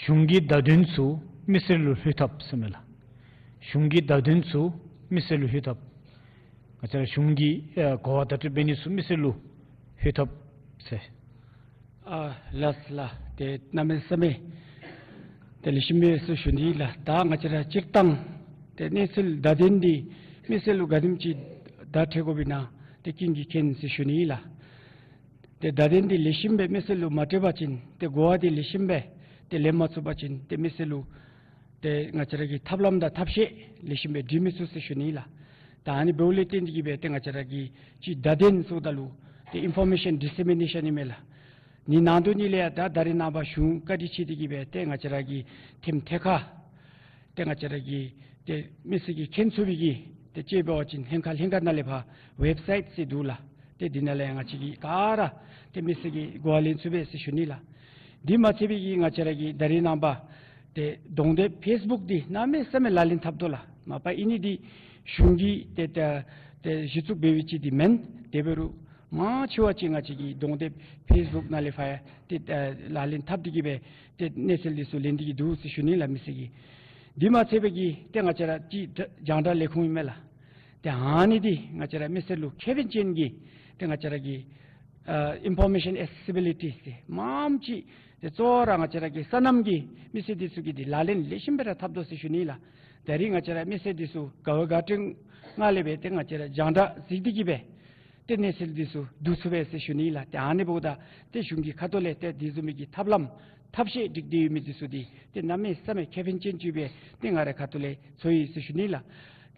གཞུང་གི་བརྡ་དོན་ཚུ་མི་སེར་ལུ་ལྷོད་ཐབས་ཟེར་མས་ལགས། གཞུང་གི་བརྡ་དོན་ཚུ་མི་སེར་ལུ་ལྷོད་ཐབས། ང་བཅས་ར་གཞུང་གི་ཨ་གོ་བ་བརྡ་སྤྲོད་འབད་ནི་ཚུ་མི་སེར་ལུ་ལྷོད་ཐབས་ཟེར། ཨ་ལགས་ལགས། ཏེ་གནམ་མེད་ས་མེད་ཏེ་ལེགས་ཤོམ་ཡོད་ཟེར་ཞུ་ནི་ལགས། ད་ང་བཅས་ར་སྤྱིར་བཏང་ཏེ་གནས་ཚུལ་བརྡ་དོན་འདི་མི་སེར་ལུ་ག་དེམ་ཅིག་བརྡ་སྤྲོད་དགོཔ་ཨིན་ན་ཏེ་ཀུན་གྱིས་མཁྱེན་ཟེར་ཞུ་ནི་ལགས། ཏེ་བརྡ་དོན་འདི་ལེགས་ཤོམ་སྦེ་མི་སེར་ལུ་མ་སྤྲོད་པ་ཅིན་ཏེ་གོ་བ་འདི་ལེགས་ཤོམ་སྦེ་ཏེ་ལེན་མ་ཚུགས་པ་ཅིན་ཏེ་མི་སེར་ལུ་ཏེ་ང་བཅས་ར་གི་ཐབས་ལམ་དང་ཐབས་ཤེས་ལེགས་ཤོམ་སྦེ་སྒྲིག་མི་ཚུགས་ཟེར་ཞུ་ནི་ལགས། ད་ཨ་ནི་འབདཝ་ལས་བརྟེན་ཏེ་གིས་སྦེ་ཏེ་ང་བཅས་ར་གི་ཅིག་བརྡ་དོན་ཟེརཝ་ད་ལུ་ཏེ་ཨིན་ཕོར་མེ་ཤཱན་ཌིས་སེ་མི་ནེ་ཤཱན་ཨིན་མས་ལགས། ཨ་ནི་ནང་དོན་ལས་ཡང་ད་ད་རེས་ནངས་པ་གཞུང་བཀའ་དྲིན་ཆེ་སྟེ་གིས་སྦེ་ཏེ་ང་བཅས་ར་གི་ཐེམ་ཐེ་ཁ་ཏེ་ང་བཅས་ར་གི་ཏེ་མི་སེར་གྱིས་མཁྱེན་ཚུགས་པའི་གི་ཏེ་དཔྱེ་འབད་བ་ཅིན་ལྷན་ཁག་ལྷན་ཁག་ནང་ལས་ཕར་ཝེབ་སའིཊ་ཟེར་འདུག་ལགས། ཏེ་འདི་ནང་ལས་ཡང་ང་བཅས་ཀྱིས་ག་ར་ཏེ་མི་སེར་གྱིས་གོ་བ་ལེན་ཚུགས་པས་ཟེར་ཞུ་ནི་ལགས། འདི་མ་ཚད་པའི་གི་ང་བཅས་ར་གི་ད་རེས་ནངས་པ་ཏེ་གདོང་དེབ་ཕེསི་བུཀ་འདི་གནམ་མེད་ས་མེད་ལག་ལེན་འཐབ་དོ་ལགས། མ་པ་ཨིན་ནི་འདི་གཞུང་གིས་ཏེ་ཏེ་ཏེ་གཞི་བཙུགས་འབད་བའི་ཅིག་འདི་མེན། དེ་འབད་རུང་མང་ཆེ་བ་ཅིག་ང་བཅས་ཀྱི་གདོང་དེབ་ཕེསི་བུཀ་ནང་ལས་ཕར་ཡང་ཏེ་ཨ་ལག་ལེན་འཐབ་སྟེ་གིས་སྦེ་ཏེ་གནས་ཚུལ་འདི་ཚུ་ལེན་ཏེ་གིས་འདུག་ཟེར་ཞུ་ནི་ལགས་མི་སེར་གྱིས། འདི་མ་ཚད་པའི་གི་ཏེ་ང་བཅས་ར་ཅིག་རྒྱང་བསྒྲགས་ལས་ཁུངས་ཨིན་མས་ལགས། ཏེ་ཨ་ནི་འདི་ང་བཅས་ར་མི་སེར་ལུ་ཁེ་ཕན་ཅན་གྱི་ཏེ་ང་བཅས་ར་གི་ཨ་ཨིན་ཕོར་མེ་ཤཱན་ཨེག་སེ་སི་བི་ལི་ཊི་ཟེར་མངམ་ཅིག་ཏེ་གཙོ་བོ་ར་ང་བཅས་ར་གི་སོ་ནམ་གྱི་མི་སེར་འདི་ཚུ་གིས་འདི་ལག་ལེན་ལེགས་ཤོམ་སྦེ་ར་འཐབ་དོ་ཟེར་ཞུ་ནི་ལགས། ད་རེས་ང་བཅས་ར་མི་སེར་འདི་ཚུ་ག་བ་ག་དྲན་ངང་ལས་སྦེ་ཏེ་ང་བཅས་ར་རྒྱང་བསྒྲགས་གཟིགས་ཏེ་གིས་སྦེ་ཏེ་གནས་ཚུལ་འདི་ཚུ་བསྡུ་ཚུགས་པས་ཟེར་ཞུ་ནི་ལགས། ཏེ་ཨ་ནི་འབདཝ་ད་ཏེ་གཞུང་གི་ཁ་ཐུག་ལས་ཏེ་འདི་བཟུམ་མའི་གི་ཐབས་ལམ་ཐབས་ཤེས་སྒྲིག་སྟེ་ཡོད་མི་འདི་ཚུ་འདི་ཏེ་གནམ་མེད་ས་མེད་ཁེ་ཕན་ཅན་ཅིག་སྦེ་ཏེ་ང་རའི་ཁ་ཐུག་ལས་ཚོར་ཡི་ཟེར་ཞུ་ནི་ལགས།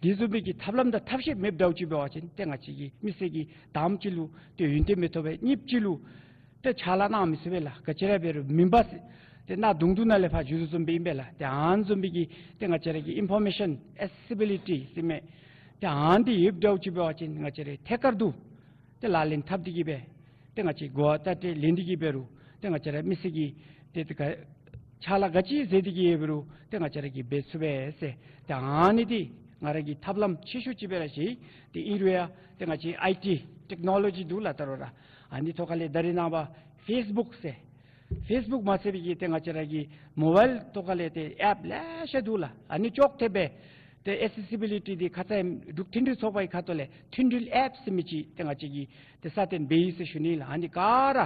འདི་བཟུམ་མའི་གི་ཐབས་ལམ་དང་ཐབས་ཤེས་མེདཔ་འདྲཝ་ཅིག་འབད་བ་ཅིན་ཏེ་ང་བཅས་ཀྱི་མི་སེར་གྱིས་དང་པ་ཅིག་ལུ་ཏེ་ཡུན་བརྟན་མི་ཐོབ་པས། གཉིས་པ་ཅིག་ལུ་ཏེ་ཕྱག་ལཱ་གནང་མི་ཚུགས་པས་ལགས། ག་ཅི་ར་འབད་རུང་མུན་པ་ཟེར་ཏེ་གནག་དུང་དུང་ནང་ལས་ཕར་འགྱོ་དོ་བཟུམ་སྦེ་ཨིན་པས་ལགས། ཏེ་ཨ་ནི་བཟུམ་མའི་གི་ཏེ་ང་བཅས་ར་གི་ཨིན་ཕོར་མེ་ཤཱན་ཨེག་སེ་སི་བི་ལི་ཊི་ཟེར་མི་ཏེ་ཨ་ནི་འདི་ཡོདཔ་འདྲཝ་ཅིག་འབད་བ་ཅིན་ང་བཅས་ར་ཐད་ཀར་དུ་ཏེ་ལག་ལེན་འཐབ་སྟེ་གིས་སྦེ་ཏེ་ང་བཅས་གོ་བ་བརྡ་སྤྲོད་ལེན་ཏེ་གིས་འབད་རུང་ཏེ་ང་བཅས་ར་མི་སེར་གྱིས་ཏེ་ཏེ་ག་ཕྱག་ལཱ་ག་ཅི་མཛད་དེ་གིས་འབད་རུང་ཏེ་ང་བཅས་ར་གིས་འབད་ཚུགས་པས་ཟེར། ཏེ་ཨ་ནི་འདི་ང་ར་གི་ཐབས་ལམ་ཆེ་ཤོས་ཅིག་སྦེ་ར་བཞེས། ཏེ་ཨིན་རུང་ཡང་ཏེ་ང་བཅས་ཨའི་ཊི་ཊེག་ནོ་ལོ་ཇི་འདུག་ལགས་ད་རུང་ར། ཨ་ནི་ཐོག་ཁ་ལས་ད་རེས་ནངས་པ་ཕེསི་བུཀ་ཟེར་ཕེསི་བུཀ་མ་ཚད་པའི་གི་ཏེ་ང་བཅས་ར་གི་མོ་བཱའིལ་ཐོག་ཁ་ལས་ཏེ་ཨེཔ་ལེ་ཤ་འདུག་ལགས། ཨ་ནི་ཅོག་འཐདཔ་སྦེ་ཏེ་ཨེག་སེ་སི་བི་ལི་ཊི་འདི་ཁ་ཙ་འབྲུག་མཐུན་སྒྲིལ་ཚོགས་པའི་ཁ་ཐུག་ལས་མཐུན་སྒྲིལ་ཨེཔ་ཟེར་མི་ཅིག་ཏེ་ང་བཅས་ཀྱིས་ཏེ་སྲ་བརྟན་འབད་ཡི་ཟེར་ཞུ་ནི་ལགས། ཨ་ནི་ག་ར་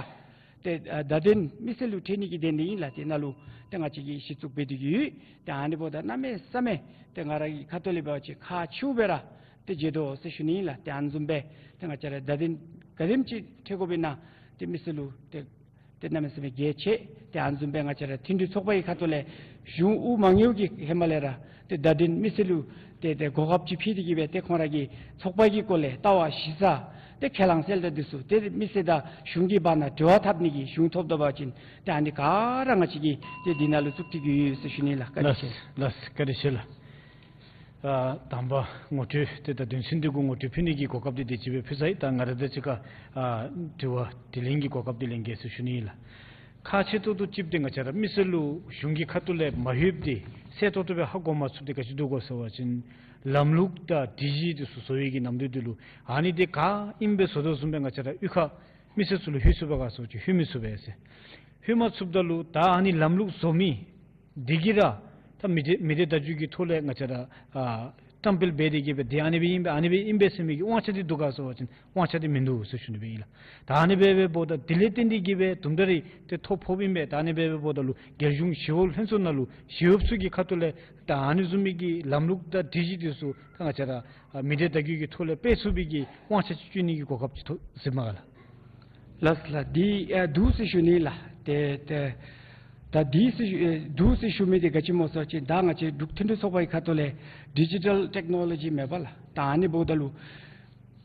ཏེ་ཨ་བརྡ་དོན་མི་སེར་ལུ་ཐོན་ནི་གི་དོན་ལས་ཨིན་ལགས། ཏེ་ནཱ་ལུ་ཏེ་ང་བཅས་ཀྱིས་གཞི་བཙུགས་འབད་དེ་གིས་ཡོད། ཏེ་ཨ་ནི་འབདཝ་ད་གནམ་མེད་ས་མེད་ཏེ་ང་ར་གི་ཁ་ཐུག་ལས་འབད་བ་ཅིན་ཁག་ཆེཝ་སྦེ་ར་ཏེ་མཇལ་དོ་ཟེར་ཞུ་ནི་ལགས། ཏེ་ཨ་ནི་བཟུམ་སྦེ་ཏེ་ང་བཅས་ར་བརྡ་དོན་ག་དེམ་ཅིག་ཐོན་དགོཔ་ཨིན་ན་ཏེ་མི་སེར་ལུ་ཏེ་ཏེ་གནམ་མེད་ས་མེད་གལ་ཆེ། ཏེ་ཨ་ནི་བཟུམ་སྦེ་ང་བཅས་ར་མཐུན་སྒྲིལ་ཚོགས་པ་གི་ཁ་ཐུག་ལས་གཞུང་དབུ་མ་དངུལ་གྱི་ཧེ་མ་ལས་ར་ཏེ་བརྡ་དོན་མི་སེར་ལུ་ཏེ་ཏེ་གོ་སྐབས་ཅིག་ཕུལ་ཏེ་གིས་སྦེ་ཏེ་ཁོང་ར་གི་ཚོགས་པ་གི་སྐོར་ལས་ལྟ་བ་གཞི་རྩ་ཏེ་ཁས་བླངས་གསལ་བསྒྲགས་འདི་ཚུ་ཏེ་མི་སེར་དང་གཞུང་གི་བར་ན་འབྲེལ་བ་འཐབ་ནི་གི་གཞུང་ཐོབ་དོ་བ་ཅིན་ཏེ་ཨ་ནི་ག་ར་ང་བཅས་ཀྱིས་ཏེ་འདི་ནང་ལུ་བཙུགས་ཏེ་གིས་ཡོད་ཟེར་ཞུ་ནི་ལགས། བཀའ་དྲིན་ཆེ། ལགས་སོ། བཀའ་དྲིན་ཆེ་ལགས། ཨ་དང་པ་ངོ་སྤྲོད་ཏེ་ད་དོན་ཚན་འདི་གུ་ངོ་སྤྲོད་ཕུལ་ནི་གི་གོ་སྐབས་འདི་དེ་ཅིག་སྦེ་ཕུལ་ཚར་ཡི། ད་ང་ར་དང་གཅིག་ཁར་ཨ་དྲི་བ་དྲིས་ལན་གྱི་གོ་སྐབས་འདི་ལེན་གེ་ཟེར་ཞུ་ནི་ཨིན་ལགས། ཁག་ཆེ་ཏོག་ཏོ་ཅིག་འདི་ང་བཅས་ར་མི་སེར་ལུ་གཞུང་གི་ཁ་ཐུག་ལས་མ་ལྷོདཔ་འདི་གསལ་ཏོག་ཏོ་སྦེ་ཧ་གོ་མ་ཚུགསཔ་འདི་ག་ཅི་འདུག་གོ་ཟེར་བ་ཅིན་ལམ་ལུགས་དང་སྒྲིག་གཞི་འདི་ཚུ་བཟོ་བའི་གི་ནམ་དུས་འདི་ལུ་ཨ་ནི་འདི་ག་ཨིནམ་སྦེ་བཟོ་དོ་བཟུམ་སྦེ་ང་བཅས་ར་གཡུས་ཁར་མི་སེར་ཚུ་ལུ་ལྷོད་ཚུགས་པས་ག་ཟེར་བ་ཅིན་ལྷོད་མི་ཚུགས་པས་ཟེར། ལྷོད་མ་ཚུགསཔ་ད་ལུ་ད་ཨ་ནི་ལམ་ལུགས་བཟོ་མི་འདི་གིས་ར་ད་མི་སྡེ་མི་སྡེ་བརྡ་བརྒྱུད་ཀྱི་ཐོག་ལས་ང་བཅས་ར་ཨ་ བཀྲམ་སྤེལ་འབད་དེ་གིས་སྦེ་དེ་ཨ་ནི་སྦེ་ཨིན་པས་ཨ་ནི་སྦེ་ཨིན་པས་ཟེར་མི་གི་དབང་ཆ་འདི་འདུག་ག་ཟེར་བ་ཅིན་དབང་ཆ་འདི་མིན་འདུག་ཟེར་ཞུ་ནི་སྦེ་ཨིན་ལགས། ད་ཨ་ནི་སྦེ་འབདཝ་ད་དེ་ལས་བརྟེན་ཏེ་གིས་སྦེ་དུམ་གྲ་རེ་ཏེ་ཐོ་ཕོགཔ་ཨིན་པས། ད་ཨ་ནི་སྦེ་འབདཝ་ད་ལུ་རྒྱལ་གཞུང་ཞི་གཡོག་ལྷན་ཚོགས་ནང་ལུ་ཞི་གཡོགཔ་ཚུ་གི་ཁ་ཐུག་ལས་ད་ཨ་ནི་བཟུམ་མའི་གི་ལམ་ལུགས་དང་སྒྲིག་གཞི་འདི་ཚུ་ད་ང་བཅས་ར་ཨ་མི་སྡེ་བརྡ་བརྒྱུད་ཀྱི་ཐོག་ལས་སྤེལ་ཚུགས་པའི་གི་དབང་ཆ་ཅིག་བསྐྱོན་ནི་གི་གོ་སྐབས་ཅིག་ཐོབ་ཟེར་མས་ག་ལགས། ལགས་ལགས། འདི་ཨ་འདུག་ཟེར་ཞུ་ནི་ལགས། ཏེ་ཏེ་ད་འདི་ཟེར་ཞུ་ཨེ་འདུག་ཟེར་ཞུ་མི་འདི་ག་ཅི་སྨོ་ཟེར་བ་ཅིན་ད་ང་བཅས་འབྲུག་མཐུན་སྒྲིལ་ཚོགས་པའི་ཁ་ཐུག་ལས་ཌི་ཇི་ཊལ་ཊེཀ་ནོ་ལོ་ཇི་མེན་པ་ལགས། ད་ཨ་ནི་འབདཝ་ད་ལུ་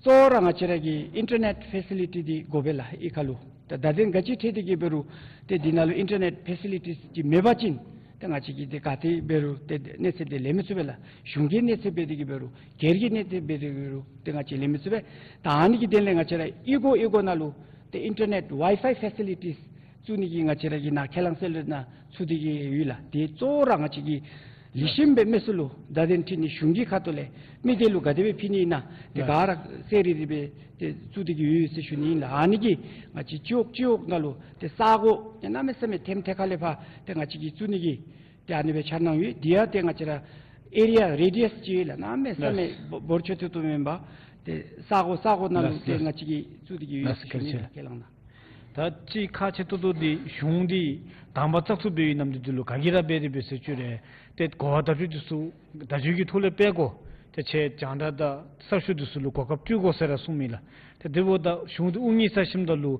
གཙོ་བོ་ར་ང་བཅས་ར་གི་ཨིན་ཊར་ནེཊ་ཕེ་སི་ལི་ཊི་འདི་དགོ་པས་ལགས་གཡུས་ཁ་ལུ། ད་ད་ཐེངས་ག་ཅི་འཕྲད་དེ་གིས་འབད་རུང་ཏེ་འདི་ནང་ལུ་ཨིན་ཊར་ནེཊ་ཕེ་སི་ལི་ཊི་ཅིག་མེད་པ་ཅིན་ཏེ་ང་བཅས་ཀྱིས་ཏེ་ག་ཏེ་འབད་རུང་ཏེ་གནས་ཚད་འདི་ལེན་མི་ཚུགས་པས་ལགས། གཞུང་གི་གནས་ཚད་འབད་དེ་གིས་འབད་རུང་སྒེར་གྱི་གནས་ཚད་འབད་དེ་གིས་འབད་རུང་ཏེ་ང་བཅས་ལེན་མི་ཚུགས་པས། ད་ཨ་ནི་གི་དོན་ལས་ང་བཅས་ར་གཡུས་སྒོ་གཡུས་སྒོ་ནང་ལུ་ཏེ་ཨིན་ཊར་ནེཊ་ཝའི་ཕའི་ཕེ་སི་ལི་ཊིས་བཙུགས་ནི་གི་ང་བཅས་ར་གི་ནཱ་ཁས་བླངས་གསལ་སྒྲོན་ནང་ཚུད་དེ་གིས་ཡོད་ལགས། དེ་གཙོ་བོ་ར་ང་བཅས་ཀྱིས་ལེགས་ཤོམ་སྦེ་མི་སེར་ལུ་བརྡ་དོན་འཕྲོད་ནི་གཞུང་གི་ཁ་ཐུག་ལས་མི་སྡེ་ལུ་ག་དེ་སྦེ་ཕུལ་ནི་ཨིན་ན་ཏེ་ག་ར་གསལ་རི་རི་སྦེ་ཏེ་བཙུགས་ཏེ་གིས་ཡོད་ཟེར་ཞུ་ནི་ཨིན་ལགས། ཨ་ནི་གིས་ང་བཅས་སྤྱི་འོག་སྤྱི་འོག་ནང་ལུ་ཏེ་ས་གོ་ཡང་གནམ་མེད་ས་མེད་ཐེམ་ཐེ་ཁ་ལས་ཕར་ཏེ་ང་བཅས་ཀྱིས་བཙུགས་ནི་གི་ཏེ་ཨ་ནི་སྦེ་འཆར་སྣང་ཡོད། དེ་ཡང་ཏེ་ང་བཅས་ར་ཨེ་རི་ཡ་རེ་ཌི་ཡས་ཅིག་ཡོད་ལགས། གནམ་མེད་ས་མེད་ལགས། འབོར་ཆེ་ཏོག་ཏོ་མེན་པར་ཏེ་ས་གོ་ས་གོ་ནང་ལུ་ལགས། ཏེ་ལགས། ང་བཅས་ཀྱིས་བཙུགས་ཏེ་གིས་ཡོད་ཟེར་ཞུ་ནི་ལགས། ཁས་བླངས་གནང་། ད་ཅི་ཁག་ཆེ་ཏོག་ཏོ་འདི་གཞུང་འདི་དང་པ་བཙག་འཐུ་འབད་བའི་ནམ་དུས་འདི་ལུ་ག་གིས་ར་འབད་དེ་འབད་ཟེར་ཞུ་རུང་ཏེ་གོ་བ་བརྡ་སྤྲོད་འདི་ཚུ་བརྡ་བརྒྱུད་ཀྱི་ཐོག་ལས་སྤེལ་དགོ། ཏེ་ཁྱེད་རྒྱང་བསྒྲགས་དང་གསར་ཤོག་འདི་ཚུ་ལུ་གོ་སྐབས་སྤྲོད་དགོ་ཟེར་ར་གསུངས་མི་ལགས། ཏེ་དེ་འབདཝ་ད་གཞུང་འདི་དབུ་བརྙེས་ཚར་ཞིནམ་ད་ལུ་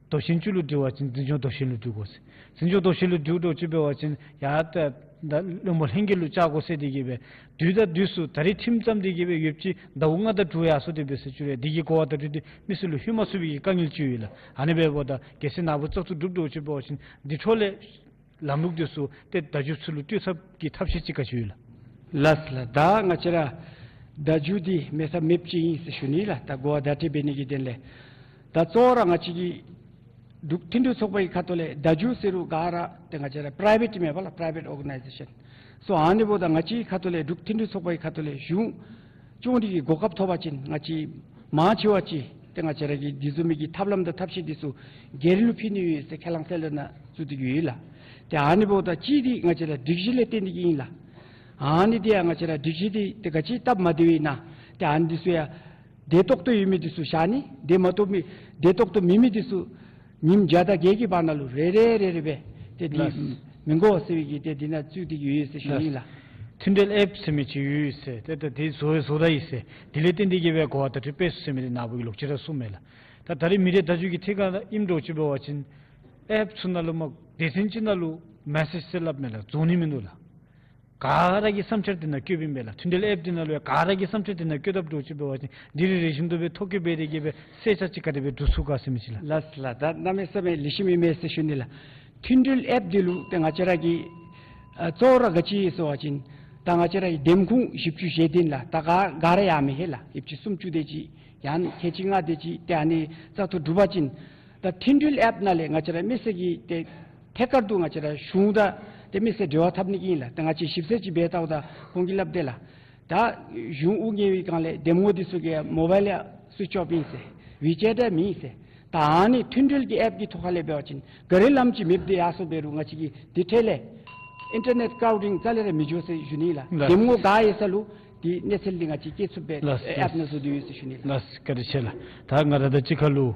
མདོ་ཆེན་བཅུ་ལུ་འདྲིལ་བ་ཅིན་འཛིན་སྐྱོང་མདོ་ཆེན་ལུ་འདྲིལ་དགོ་ཟེར། འཛིན་སྐྱོང་མདོ་ཆེན་ལུ་འདྲིལ་དོ་ཅིག་འབད་བ་ཅིན་ཡར་ད་ད་བློན་པོ་ལྷན་རྒྱས་ལུ་བཅར་དགོ་ཟེར་དེ་གིས་སྦེ་དུས་དང་དུས་སུ་ད་རིས་ཁྲིམས་བརྩམས་དེ་གིས་སྦེ་ཡོདཔ་ཅིག་ཟླཝ་ལྔ་དང་དྲུག་ཡར་སོང་དེ་སྦེ་ཟེར་ཞུ་རུང་དེ་གི་གོ་བ་བརྡ་སྤྲོད་འདི་མི་སེར་ལུ་ལྷོད་མ་ཚུགས་པའི་གི་དཀའ་ངལ་ཅིག་ཡོད་ལགས། ཨ་ནི་འབདཝ་ད་གལ་སྲིད་ནཱ་བུ་བཙག་འཐུ་གྲུབ་དོ་ཅིག་འབད་བ་ཅིན་འདི་འཕྲོ་ལས་ལམ་ལུགས་འདི་ཚུ་ཏེ་བརྡ་བརྒྱུད་ཚུ་ལུ་སྤྲོད་ཚུགས་ཀྱི་ཐབས་ཤེས་ཅིག་ག་ཅི་ཡོད་ལགས། ལགས་ལགས། ད་ང་བཅས་ར་བརྡ་བརྒྱུད་འདི་མེད་ས་མེདཔ་ཅིག་ཨིན་ཟེར་ཞུ་ནི་ལགས། ད་གོ་བ་བརྡ་སྤྲོད་འབད་ནི་གི་དོན་ལས་ད་གཙོ་བོ་ར་ང་བཅས་ཀྱི་འབྲུག་མཐུན་སྒྲིལ་ཚོགས་པའི་ཁ་ཐུག་ལས་བརྡ་བརྒྱུད་ཟེར་རུང་ག་ར་ཏེ་ང་བཅས་ར་པ་རའི་ཝེཊ་མེན་པ་ལགས། པ་རའི་ཝེཊ་ཨོར་ག་ནའི་ཟེ་ཤཱན་སོ་ཨ་ནི་འབདཝ་ད་ང་བཅས་ཁ་ཐུག་ལས་འབྲུག་མཐུན་སྒྲིལ་ཚོགས་པའི་ཁ་ཐུག་ལས་གཞུང་སྐྱོང་ནི་གི་གོ་སྐབས་ཐོབ་པ་ཅིན་ང་བཅས་མང་ཆེ་བ་ཅིག་ཏེ་ང་བཅས་ར་གི་འདི་བཟུམ་མའི་གི་ཐབས་ལམ་དང་ཐབས་ཤེས་འདི་ཚུ་སྒེར་ལུ་ཕུལ་ནི་ཡོད་ཟེར་ཁས་བླངས་གསལ་སྒྲོན་ནང་བཙུགས་ཏེ་གིས་ཡོད་ལགས། ཏེ་ཨ་ནི་འབདཝ་ད་གཅིག་འདི་ང་བཅས་ར་སྒྲིག་གཞི་ལས་བརྟེན་ཏེ་གིས་ཨིན་ལགས། ཨ་ནི་འདི་ཡང་ང་བཅས་ར་སྒྲིག་གཞི་འདི་ཏེ་ག་ཅི་སྟབས་མ་བདེཝ་ཨིན་ན་ཏེ་ཨ་ནི་འདི་ཚུ་ཡང་བདེ་ཏོག་ཏོ་ཡོད་མི་འདི་ཚུ་བཞག་ནི། བདེ་མ་ཏོག་མི་བདེ་ཏོག་ཏོ་མེད་མི་འདི་ཚུ་ཉིནམ་བརྒྱ་དང་བརྒྱད་ཀྱི་བར་ན་ལུ་རེ་རེ་རེ་རེ་སྦེ་ཏེ་འདི་ལགས། མི་དགོ་ཟེར་བའི་གི་ཏེ་འདི་ནང་བཙུགས་ཏེ་གིས་ཡོད་ཟེར་ཞུ་ནི་ལགས། ལགས། མཐུན་སྒྲིལ་ཨེཔ་ཟེར་མི་ཅིག་ཡོད་ཟེར། ཏེ་ད་འདི་བཟོ་བཟོ་ད་ཡི་ཟེར། དེ་ལས་བརྟེན་ཏེ་གིས་སྦེ་གོ་བ་བརྡ་སྤྲོད་འབད་ཚུགས་ཟེར་མི་འདི་ནཱ་བུ་གིས་ལོག་ཅི་ར་གསུངས་མས་ལགས། ད་ད་རིས་མི་སྡེ་བརྡ་བརྒྱུད་ཀྱི་ཐད་ཁར་ཨིནམ་འདྲཝ་ཅིག་འབད་བ་ཅིན་ཨེཔ་ཚུ་ནང་ལུ་མ་སྡེ་ཚན་ཅིག་ནང་ལུ་མེ་སེཇ་ཟེར་སླབ་མས་ལགས། རྫོགས་ནི་མིན་འདུག་ལགས། ག་ར་གི་བསམ་འཆར་འདི་ནང་བཀོདཔ་ཨིན་པས་ལགས། མཐུན་སྒྲིལ་ཨེཔ་འདི་ནང་ལུ་ཡང་ག་ར་གི་བསམ་འཆར་འདི་ནང་བཀོདཔ་འདྲཝ་ཅིག་འབད་བ་ཅིན་འདི་རེ་རེ་བཞིན་དུ་སྦེ་ཐོ་བཀོད་འབད་དེ་གིས་སྦེ་གསལ་ཆ་ཅིག་ག་དེ་སྦེ་འདུག་ཚུགས་ག་ཟེར་མི་ཅིག་ལགས། ལགས་ལགས། ད་གནམ་མེད་ས་མེད་ལེགས་ཤོམ་ཨིན་མས་ཟེར་ཞུ་ནི་ལགས། མཐུན་སྒྲིལ་ཨེཔ་འདི་ལུ་ཏེ་ང་བཅས་ར་གི་ཨ་གཙོ་བོ་ར་ག་ཅི་ཟེར་བ་ཅིན་ད་ང་བཅས་ར་གི་འདེམས་ཁོངས་བཞི་བཅུ་ཞེ་བདུན་ལགས། ད་ག་ག་ར་ཡང་མི་ལྷོད་ལགས། ཡོདཔ་ཅིག་སུམ་ཅུ་དེ་ཅིག་ཡང་ཁལ་གཅིག་ལྔ་དེ་ཅིག་ཏེ་ཨ་ནི་བཙག་འཐུ་གྲུབ་པ་ཅིན་ད་མཐུན་སྒྲིལ་ཨེཔ་ནང་ལས་ང་བཅས་ར་མི་སེར་གྱིས་ཏེ་ཐད་ཀར་དུ་ང་བཅས་ར་གཞུང་དང་ཏེ་མི་སེར་འབྲེལ་བ་འཐབ་ནི་གི་ཨིན་ལགས། ད་ང་བཅས་ཞིབ་འཚོལ་ཅིག་འབད་བལྟཝ་ད་ཁོང་གིས་སླབ་དེས་ལགས། ད་གཞུང་དབུ་བརྙེས་པའི་སྒང་ལས་འདེམས་ངོ་འདི་ཚུ་གི་མོ་བཱའིལ་ཡང་སུའིཆ་ཨོཕ་ཨིན་ཟེར། ཝི་ཅེཊ་ཡང་མེད་ཟེར། ད་ཨ་ནི་མཐུན་སྒྲིལ་གྱི་ཨེཔ་ཀྱི་ཐོག་ཁ་ལས་འབད་བ་ཅིན་ག་ར་ལམ་ཅིག་མེདཔ་དེ་ཡར་སོང་འབད་རུང་ང་བཅས་ཀྱིས་དེ་འཕྲོ་ལས་ཨིན་ཊར་ནེཊ་ཀརའུ་ཌིང་རྩ་ལས་ར་མི་འགྱོ་ཟེར་ཞུ་ནི་ལགས། ལགས། འདེམས་ངོ་ག་ཡོད་ས་ལུ་དེ་གནས་ཚུལ་འདི་ང་བཅས་བསྐྱལ་ཚུགསཔ་སྦེ་ལགས། ཨེཔ་ནང་བཟོ་སྟེ་ཡོད་ཟེར་ཞུ་ནི་ལགས། ལགས། བཀའ་དྲིན་ཆེ་ལགས། ད་ང་ར་དང་གཅིག་ཁར་ལུ་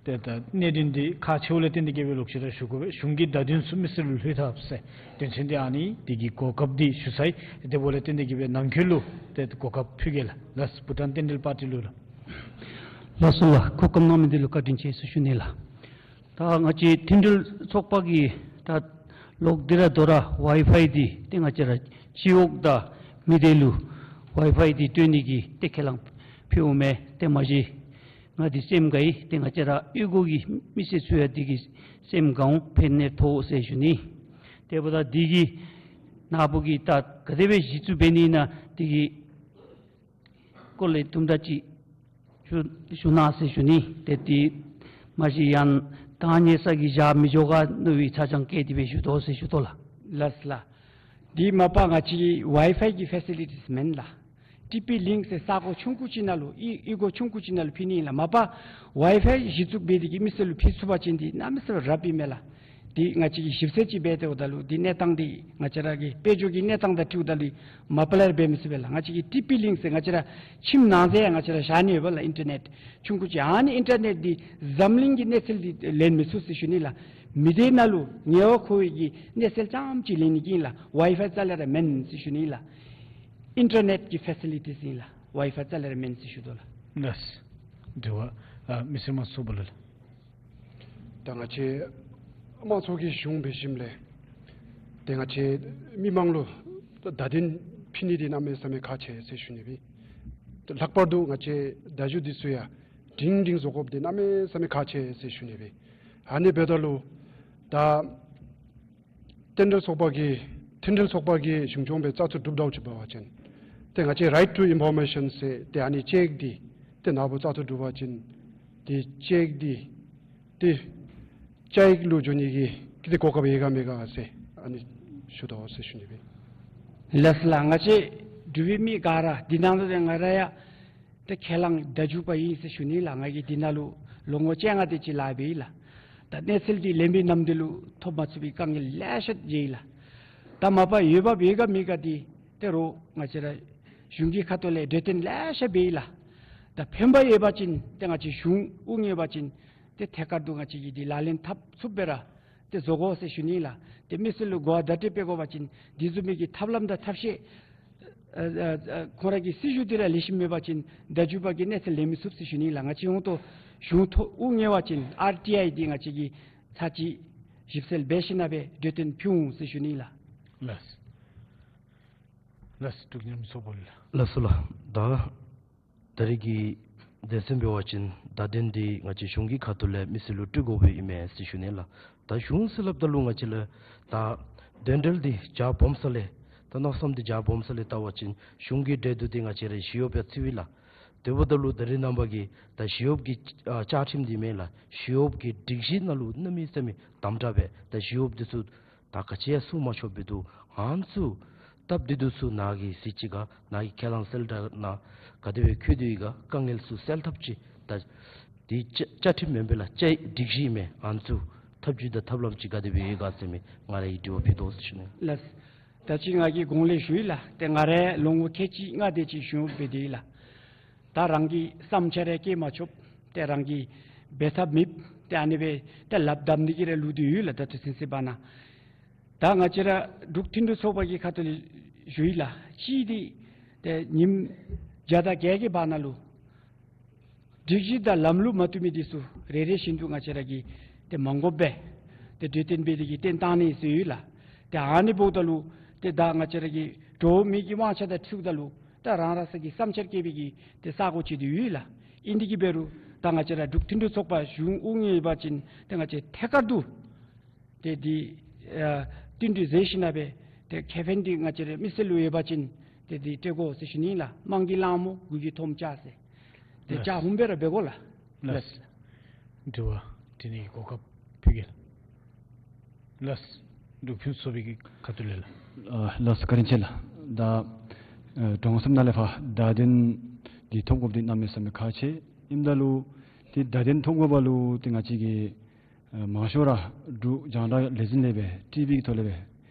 ཏེ་ད་གནད་དོན་འདི་ཁག་ཆེཝ་ལས་བརྟེན་ཏེ་གིས་སྦེ་ལོག་ཅི་ར་ཞུ་དགོ་པས། གཞུང་གི་བརྡ་དོན་ཚུ་མི་སེར་ལུ་ལྷོད་ཐབས་ཟེར་དོན་ཚན་འདི་ཨ་ནི་འདི་གི་གོ་སྐབས་འདི་ཞུ་ཚར་ཡི། དེ་འབདཝ་ལས་བརྟེན་ཏེ་གིས་སྦེ་ནང་འཁོད་ལུ་ཏེ་གོ་སྐབས་ཕུལ་གེ་ལགས། ལགས། བྷུ་ཊཱན་བསྟན་འགྲོའི་པར་ཊི་ལུ་ལགས། ལགས་སོ་ལགས། གོ་སྐབས་གནང་མི་འདི་ལུ་བཀའ་དྲིན་ཆེ་ཟེར་ཞུ་ནི་ལགས། ད་ང་བཅས་མཐུན་སྒྲིལ་ཚོགས་པ་གིས་ད་ལོག་སྟེ་ར་དོ་རུང་ཝའི་ཕའི་འདི་ཏེ་ང་བཅས་ར་སྤྱི་འོག་དང་མི་སྡེ་ལུ་ཝའི་ཕའི་འདི་སྤྲོད་ནི་གི་ཏེ་ཁས་བླངས་ཕུལཝ་མས། ཏེ་མ་གཞི་ང་འདི་སེམས་དགའ་ཡི། ཏེ་ང་བཅས་ར་གཡུས་སྒོ་གི་མི་སེར་ཚུ་ཡང་འདི་གིས་སེམས་དགའ་འོང་། ཕན་ནུས་ཐོགས་ཟེར་ཞུ་ནི། དེ་འབདཝ་ད་འདི་གི་ནཱ་བུ་གིས་ད་ག་དེ་སྦེ་གཞི་བཙུགས་འབད་ནི་ཨིན་ན་འདི་གི་སྐོར་ལས་དུམ་གྲ་ཅིག་ཞུ་ཞུ་གནང་ཟེར་ཞུ་ནི། ཏེ་འདི་མ་གཞི་ཡང་ད་ཉེ་ས་གི་བཞག་མི་འགྱོ་ག་མནོ་བའི་ཆ་རྐྱེན་བཀལ་ཏེ་སྦེ་ཞུ་དོ་ཟེར་ཞུ་དོ་ལགས། ལགས་ལགས། འདི་མ་པ་ང་བཅས་ཀྱི་ཝའི་ཕའི་གི་ཕེ་སི་ལི་ཊིས་མེན་ལགས། ཊི་པི་ལིངཀ་ཟེར་ས་གོ་ཆུང་ཀུ་ཅིག་ནང་ལུ་གཡུས་གཡུས་སྒོ་ཆུང་ཀུ་ཅིག་ནང་ལུ་ཕུལ་ནི་ཨིན་ལགས། མ་པ་ཝའི་ཕའི་གཞི་བཙུགས་འབད་དེ་གིས་མི་སེར་ལུ་ཕུལ་ཚུགས་པ་ཅིན་འདི་གནམ་མེད་ས་མེད་རབ་ཨིན་མས་ལགས། འདི་ང་བཅས་ཀྱིས་ཞིབ་འཚོལ་ཅིག་འབད་དེ་འོངམ་ད་ལུ་འདི་གནས་སྟངས་འདི་ང་བཅས་ར་གི་དཔལ་འབྱོར་གྱི་གནས་སྟངས་དང་འཁྲིལཝ་ད་ལུ་མ་པ་ལས་ར་འབད་མི་ཚུགས་པས་ལགས། ང་བཅས་ཀྱི་ཊི་པི་ལིངཀ་ཟེར་ང་བཅས་ར་ཁྱིམ་ནང་ཟེར་ཡང་ང་བཅས་ར་བཞག་ནི་ཡོདཔ་ལགས། ཨིན་ཊར་ནེཊ་ཆུང་ཀུ་ཅིག། ཨ་ནི་ཨིན་ཊར་ནེཊ་འདི་འཛམ་གླིང་གི་གནས་ཚུལ་འདི་ལེན་མི་ཚུགས་ཟེར་ཞུ་ནི་ལགས། མི་སྡེ་ནང་ལུ་ཉེ་བར་མཁོ་བའི་གི་གནས་ཚུལ་ཙམ་ཅིག་ལེན་ནི་གི་ཨིན་ལགས། ཝའི་ཕའི་རྩ་ལས་ར་མེན་ཟེར་ཞུ་ནི་ལགས། ཨིན་ཊར་ནེཊ་ཀྱི་ཕེ་སི་ལི་ཊིས་ཨིན་ལགས། ཝའི་ཕའི་རྩ་ལས་ར་མེན་ཟེར་ཞུ་དོ་ལགས། ལགས། དྲི་བ་ཨ་མི་སེར་དམངས་གཙོ་ཚོགས་པ་ལུ་ལགས། ད་ང་བཅས་དམངས་གཙོ་གི་གཞུང་འབད་ཞིནམ་ལས་ཏེ་ང་བཅས་མི་མང་ལུ་བརྡ་དོན་ཕུལ་ནི་འདི་གནམ་མེད་ས་མེད་ཁག་ཆེ་ཟེར་ཞུ་ནི་སྦེ། ལྷག་པར་དུ་ང་བཅས་བརྡ་བརྒྱུད་འདི་ཚུ་ཡང་སྒྲིང་སྒྲིང་བཟོ་དགོཔ་འདི་གནམ་མེད་ས་མེད་ཁག་ཆེ་ཟེར་ཞུ་ནི་སྦེ། ཨ་ནི་འབདཝ་ད་ལུ་ད་མཐུན་སྒྲིལ་ཚོགས་པ་གིས་མཐུན་སྒྲིལ་ཚོགས་པ་གིས་གཞུང་སྐྱོང་སྦེ་བཙག་འཐུ་གྲུབ་འགྱོ་ཅི་འབད་བ་ཅིན་ཏེ་ང་བཅས་རའིཊ་ཊུ་ཨིན་ཕོར་མེ་ཤཱན་ཟེར་ཏེ་ཨ་ནི་བཅའ་ཡིག་འདི་ཏེ་ནཱ་བུ་བཙག་འཐུ་གྲུབ་པ་ཅིན་ཏེ་བཅའ་ཡིག་འདི་ཏེ་བཅའ་ཡིག་ལུ་འགྱོ་ནི་གི་ཏེ་གོ་སྐབས་ཡོད་ག་མེད་ག་ཟེར་ཨ་ནི་ཞུ་དོ་ཟེར་ཞུ་ནི་སྦེ། ལགས་ལགས། ང་བཅས་འབྲུག་པའི་མི་ག་ར་འདི་ནང་ལུ་ཏེ་ང་ར་ཡང་ཏེ་ཁས་བླངས་བརྡ་བརྒྱུདཔ་ཨིན་ཟེར་ཞུ་ནི་ལགས། ང་གིས་འདི་ནང་ལུ་ལོ་ངོ་བཅོ་ལྔ་དེ་ཅིག་ལཱ་འབད་ཡི་ལགས། ད་གནས་ཚུལ་འདི་ལེན་པའི་ནམ་དུས་ལུ་ཐོབ་མ་ཚུགས་པའི་དཀའ་ངལ་ལེ་ཤ་འཕྱད་ཡི་ལགས། ད་མ་པ་འོས་འབབ་ཡོད་ག་མེད་ག་འདི་ཏེ་རོགས་ང་བཅས་ར་གཞུང་གི་ཁ་ཐུག་ལས་གྲོས་བསྟུན་ལེ་ཤ་འབད་ཡི་ལགས། ད་ཕན་པ་ཡོད་པ་ཅིན་ཏེ་ང་བཅས་གཞུང་དབུ་བརྙེས་པ་ཅིན་ཏེ་ཐད་ཀར་དུ་ང་བཅས་ཀྱིས་འདི་ལག་ལེན་འཐབ་ཚུགསཔ་སྦེ་ར་ཏེ་བཟོ་དགོ་ཟེར་ཞུ་ནི་ལགས། ཏེ་མི་སེར་ལུ་གོ་བ་བརྡ་སྤྲོད་འབད་དགོ་པ་ཅིན་འདི་བཟུམ་མའི་གི་ཐབས་ལམ་དང་ཐབས་ཤེས་ཨ་ཨ་ཨ་ཁོང་ར་གི་སྲིད་བྱུས་འདི་ར་ལེགས་ཤོམ་མེད་པ་ཅིན་བརྡ་བརྒྱུདཔ་གིས་གནས་ཚུལ་ལེན་མི་ཚུགས་ཟེར་ཞུ་ནི་ལགས། ང་བཅས་ཧོང་ཏོ་གཞུང་ཐོག་དབུ་བརྙེས་པ་ཅིན་ཨར་ཊི་ཨའི་འདི་ང་བཅས་ཀྱིས་ཚར་གཅིག་ཞིབ་འཚོལ་འབད་ཞིནམ་ལས་གྲོས་བསྟུན་ཕུལ་འོང་ཟེར་ཞུ་ནི་ལགས། ལགས། ལགས། འབྲུག་མི་མང་ཚོགས་པ་ལགས། ལགས་སོ་ལགས། ད་ད་རེས་ཀྱི་སྡེ་ཚན་འབད་བ་ཅིན་བརྡ་དོན་འདི་ང་བཅས་གཞུང་གི་ཁ་ཐུག་ལས་མི་སེར་ལུ་སྤྲོད་དགོཔ་ཨིན་མས་ཟེར་ཞུ་ནི་ལགས། ད་གཞུང་ཟེར་སླབ་ད་ལུ་ང་བཅས་ལུ་ད་དོན་འབྲེལ་འདི་རྒྱ་སྦོམ་ས་ལས་ད་མནོ་བསམ་འདི་རྒྱ་སྦོམ་ས་ལས་བལྟ་བ་ཅིན་གཞུང་གི་འབྲེལ་འདུ་འདི་ང་བཅས་ར་ཞི་གཡོགཔ་ཡང་ཚུད་པས་ལགས། དེ་འབདཝ་ད་ལུ་ད་རེས་ནངས་པ་གི་ད་ཞི་གཡོགཔ་གི་ཨ་བཅའ་ཁྲིམས་འདི་མེན་ལགས། ཞི་གཡོགཔ་གི་སྒྲིག་གཞི་ནང་ལུ་གནམ་མེད་ས་མེད་དམ་དྲགས་སྦེ་ད་ཞི་གཡོགཔ་འདི་ཚུ་ད་ག་ཅི་ཡང་གསུང་མ་ཆོགཔ་སྦེ་འདུག། ཨ་ནི་ཚུ་སྟབས་བདེ་སྡུག་ཚུ་ནཱ་གིས་གཟིགས་ཅི་ག། ནཱ་གིས་ཁས་བླངས་གསལ་བསྒྲགས་ནང་ག་དེ་སྦེ་བཀོད་དེ་ཡོད་ག། དཀའ་ངལ་ཚུ་སེལ་ཐབས་ཅིག་ད་འདི་བཅའ་བཅའ་ཁྲིམས་མེན་པས་ལགས། བཅའ་སྒྲིག་གཞི་མས། ཨ་ནི་ཚུ་ཐབས་བྱུས་དང་ཐབས་ལམ་ཅིག་ག་དེ་སྦེ་ཡོད་ག་ཟེར་མི་ང་ར་གིས་དྲི་བ་ཕུལ་དོ་ཟེར་ཞུ་ནི། ལགས། ད་ཅི་ང་གིས་གོང་ལས་ཞུ་ཡི་ལགས། ཏེ་ང་ར་ལོ་ངོ་ཁལ་གཅིག་ལྔ་དེ་ཅིག་གཞུང་འབད་དེ་ཡི་ལགས། ད་རང་གི་བསམ་འཆར་ཡང་བཀོད་མ་ཆོགཔ། ཏེ་རང་གིས་འབད་ཐབས་མེདཔ། ཏེ་ཨ་ནི་སྦེ་ཏེ་ལགཔ་བསྡམ་ནི་གི་ར་ལུས་ཏེ་ཡོད་ལགས། ད་ལྟོ་ཚུན་ཚོད་བར་ན། ད་ང་བཅས་ར་འབྲུག་མཐུན་སྒྲིལ་ཚོགས་པ་གི་ཁ་ཐུག་ལས་ཞུ་ཡི་ལགས། གཅིག་འདི་ཏེ་ཉིནམ་བརྒྱ་དང་བརྒྱད་ཀྱི་བར་ན་ལུ་སྒྲིག་གཞི་དང་ལམ་ལུགས་མ་བཏུབ་མི་འདི་ཚུ་རེ་རེ་བཞིན་དུ་ང་བཅས་ར་གིས་ཏེ་མ་དགོཔ་སྦེ་ཏེ་གྲོས་བསྟུན་འབད་དེ་གིས་བཏོན་བཏང་ནི་ཟེར་ཡོད་ལགས། ཏེ་ཨ་ནི་འབདཝ་ད་ལུ་ཏེ་ད་ང་བཅས་ར་གི་འགྲོ་བ་མི་གི་དབང་ཆ་དང་འཁྲིལཝ་ད་ལུ་ད་རང་རང་སོ་གི་བསམ་འཆར་བཀོད་པའི་གི་ཏེ་ས་གོ་ཅིག་ཏེ་ཡོད་ལགས། ཨིན་དེ་གིས་འབད་རུང་ད་ང་བཅས་ར་འབྲུག་མཐུན་སྒྲིལ་ཚོགས་པ་གཞུང་དབུ་བརྙེས་པ་ཅིན་ཏེ་ང་བཅས་ཐད་ཀར་དུ་ཏེ་འདི་ཨ་བསྟུན་གྲོས་མཛད་ཞིནམ་ལས་ཏེ་ཁེ་ཕན་འདི་ང་བཅས་ར་མི་སེར་ལུ་ཡོད་པ་ཅིན་ཏེ་འདི་སྤྲོད་དགོ་ཟེར་ཞུ་ནི་ལགས། དམངས་ཀྱི་གླང་མོ་མགུ་གི་ཐོམ་ཆ་ཟེར། ཏེ་ལགས། ཆ་ཧུམ་སྦེ་ར་འབད་དགོ་ལགས། ལགས། ལགས། དྲི་བ་དྲི་ནི་གི་གོ་སྐབས་ཕུལ་གེ་ལགས། ལགས། འབྲུག་ཕུན་ཚོགས་པའི་གི་ཁ་ཐུག་ལས་ལགས། ཨ་ལགས་སོ། བཀའ་དྲིན་ཆེ་ལགས། ད་ཨ་གྲོང་གསེབ་ནང་ལས་ཕར་བརྡ་དོན་འདི་ཐོབ་དགོཔ་འདི་གནམ་མེད་ས་མེད་ཁག་ཆེ། ཨིནམ་ད་ལུ་ཏེ་བརྡ་དོན་ཐོབ་དགོ་པ་ལུ་ཏེ་ང་བཅས་ཀྱི་ཨ་མང་ཤོས་ར་འབྲུག་རྒྱང་བསྒྲགས་ལས་འཛིན་ལས་སྦེ་ཊི་བི་གི་ཐོག་ལས་སྦེ་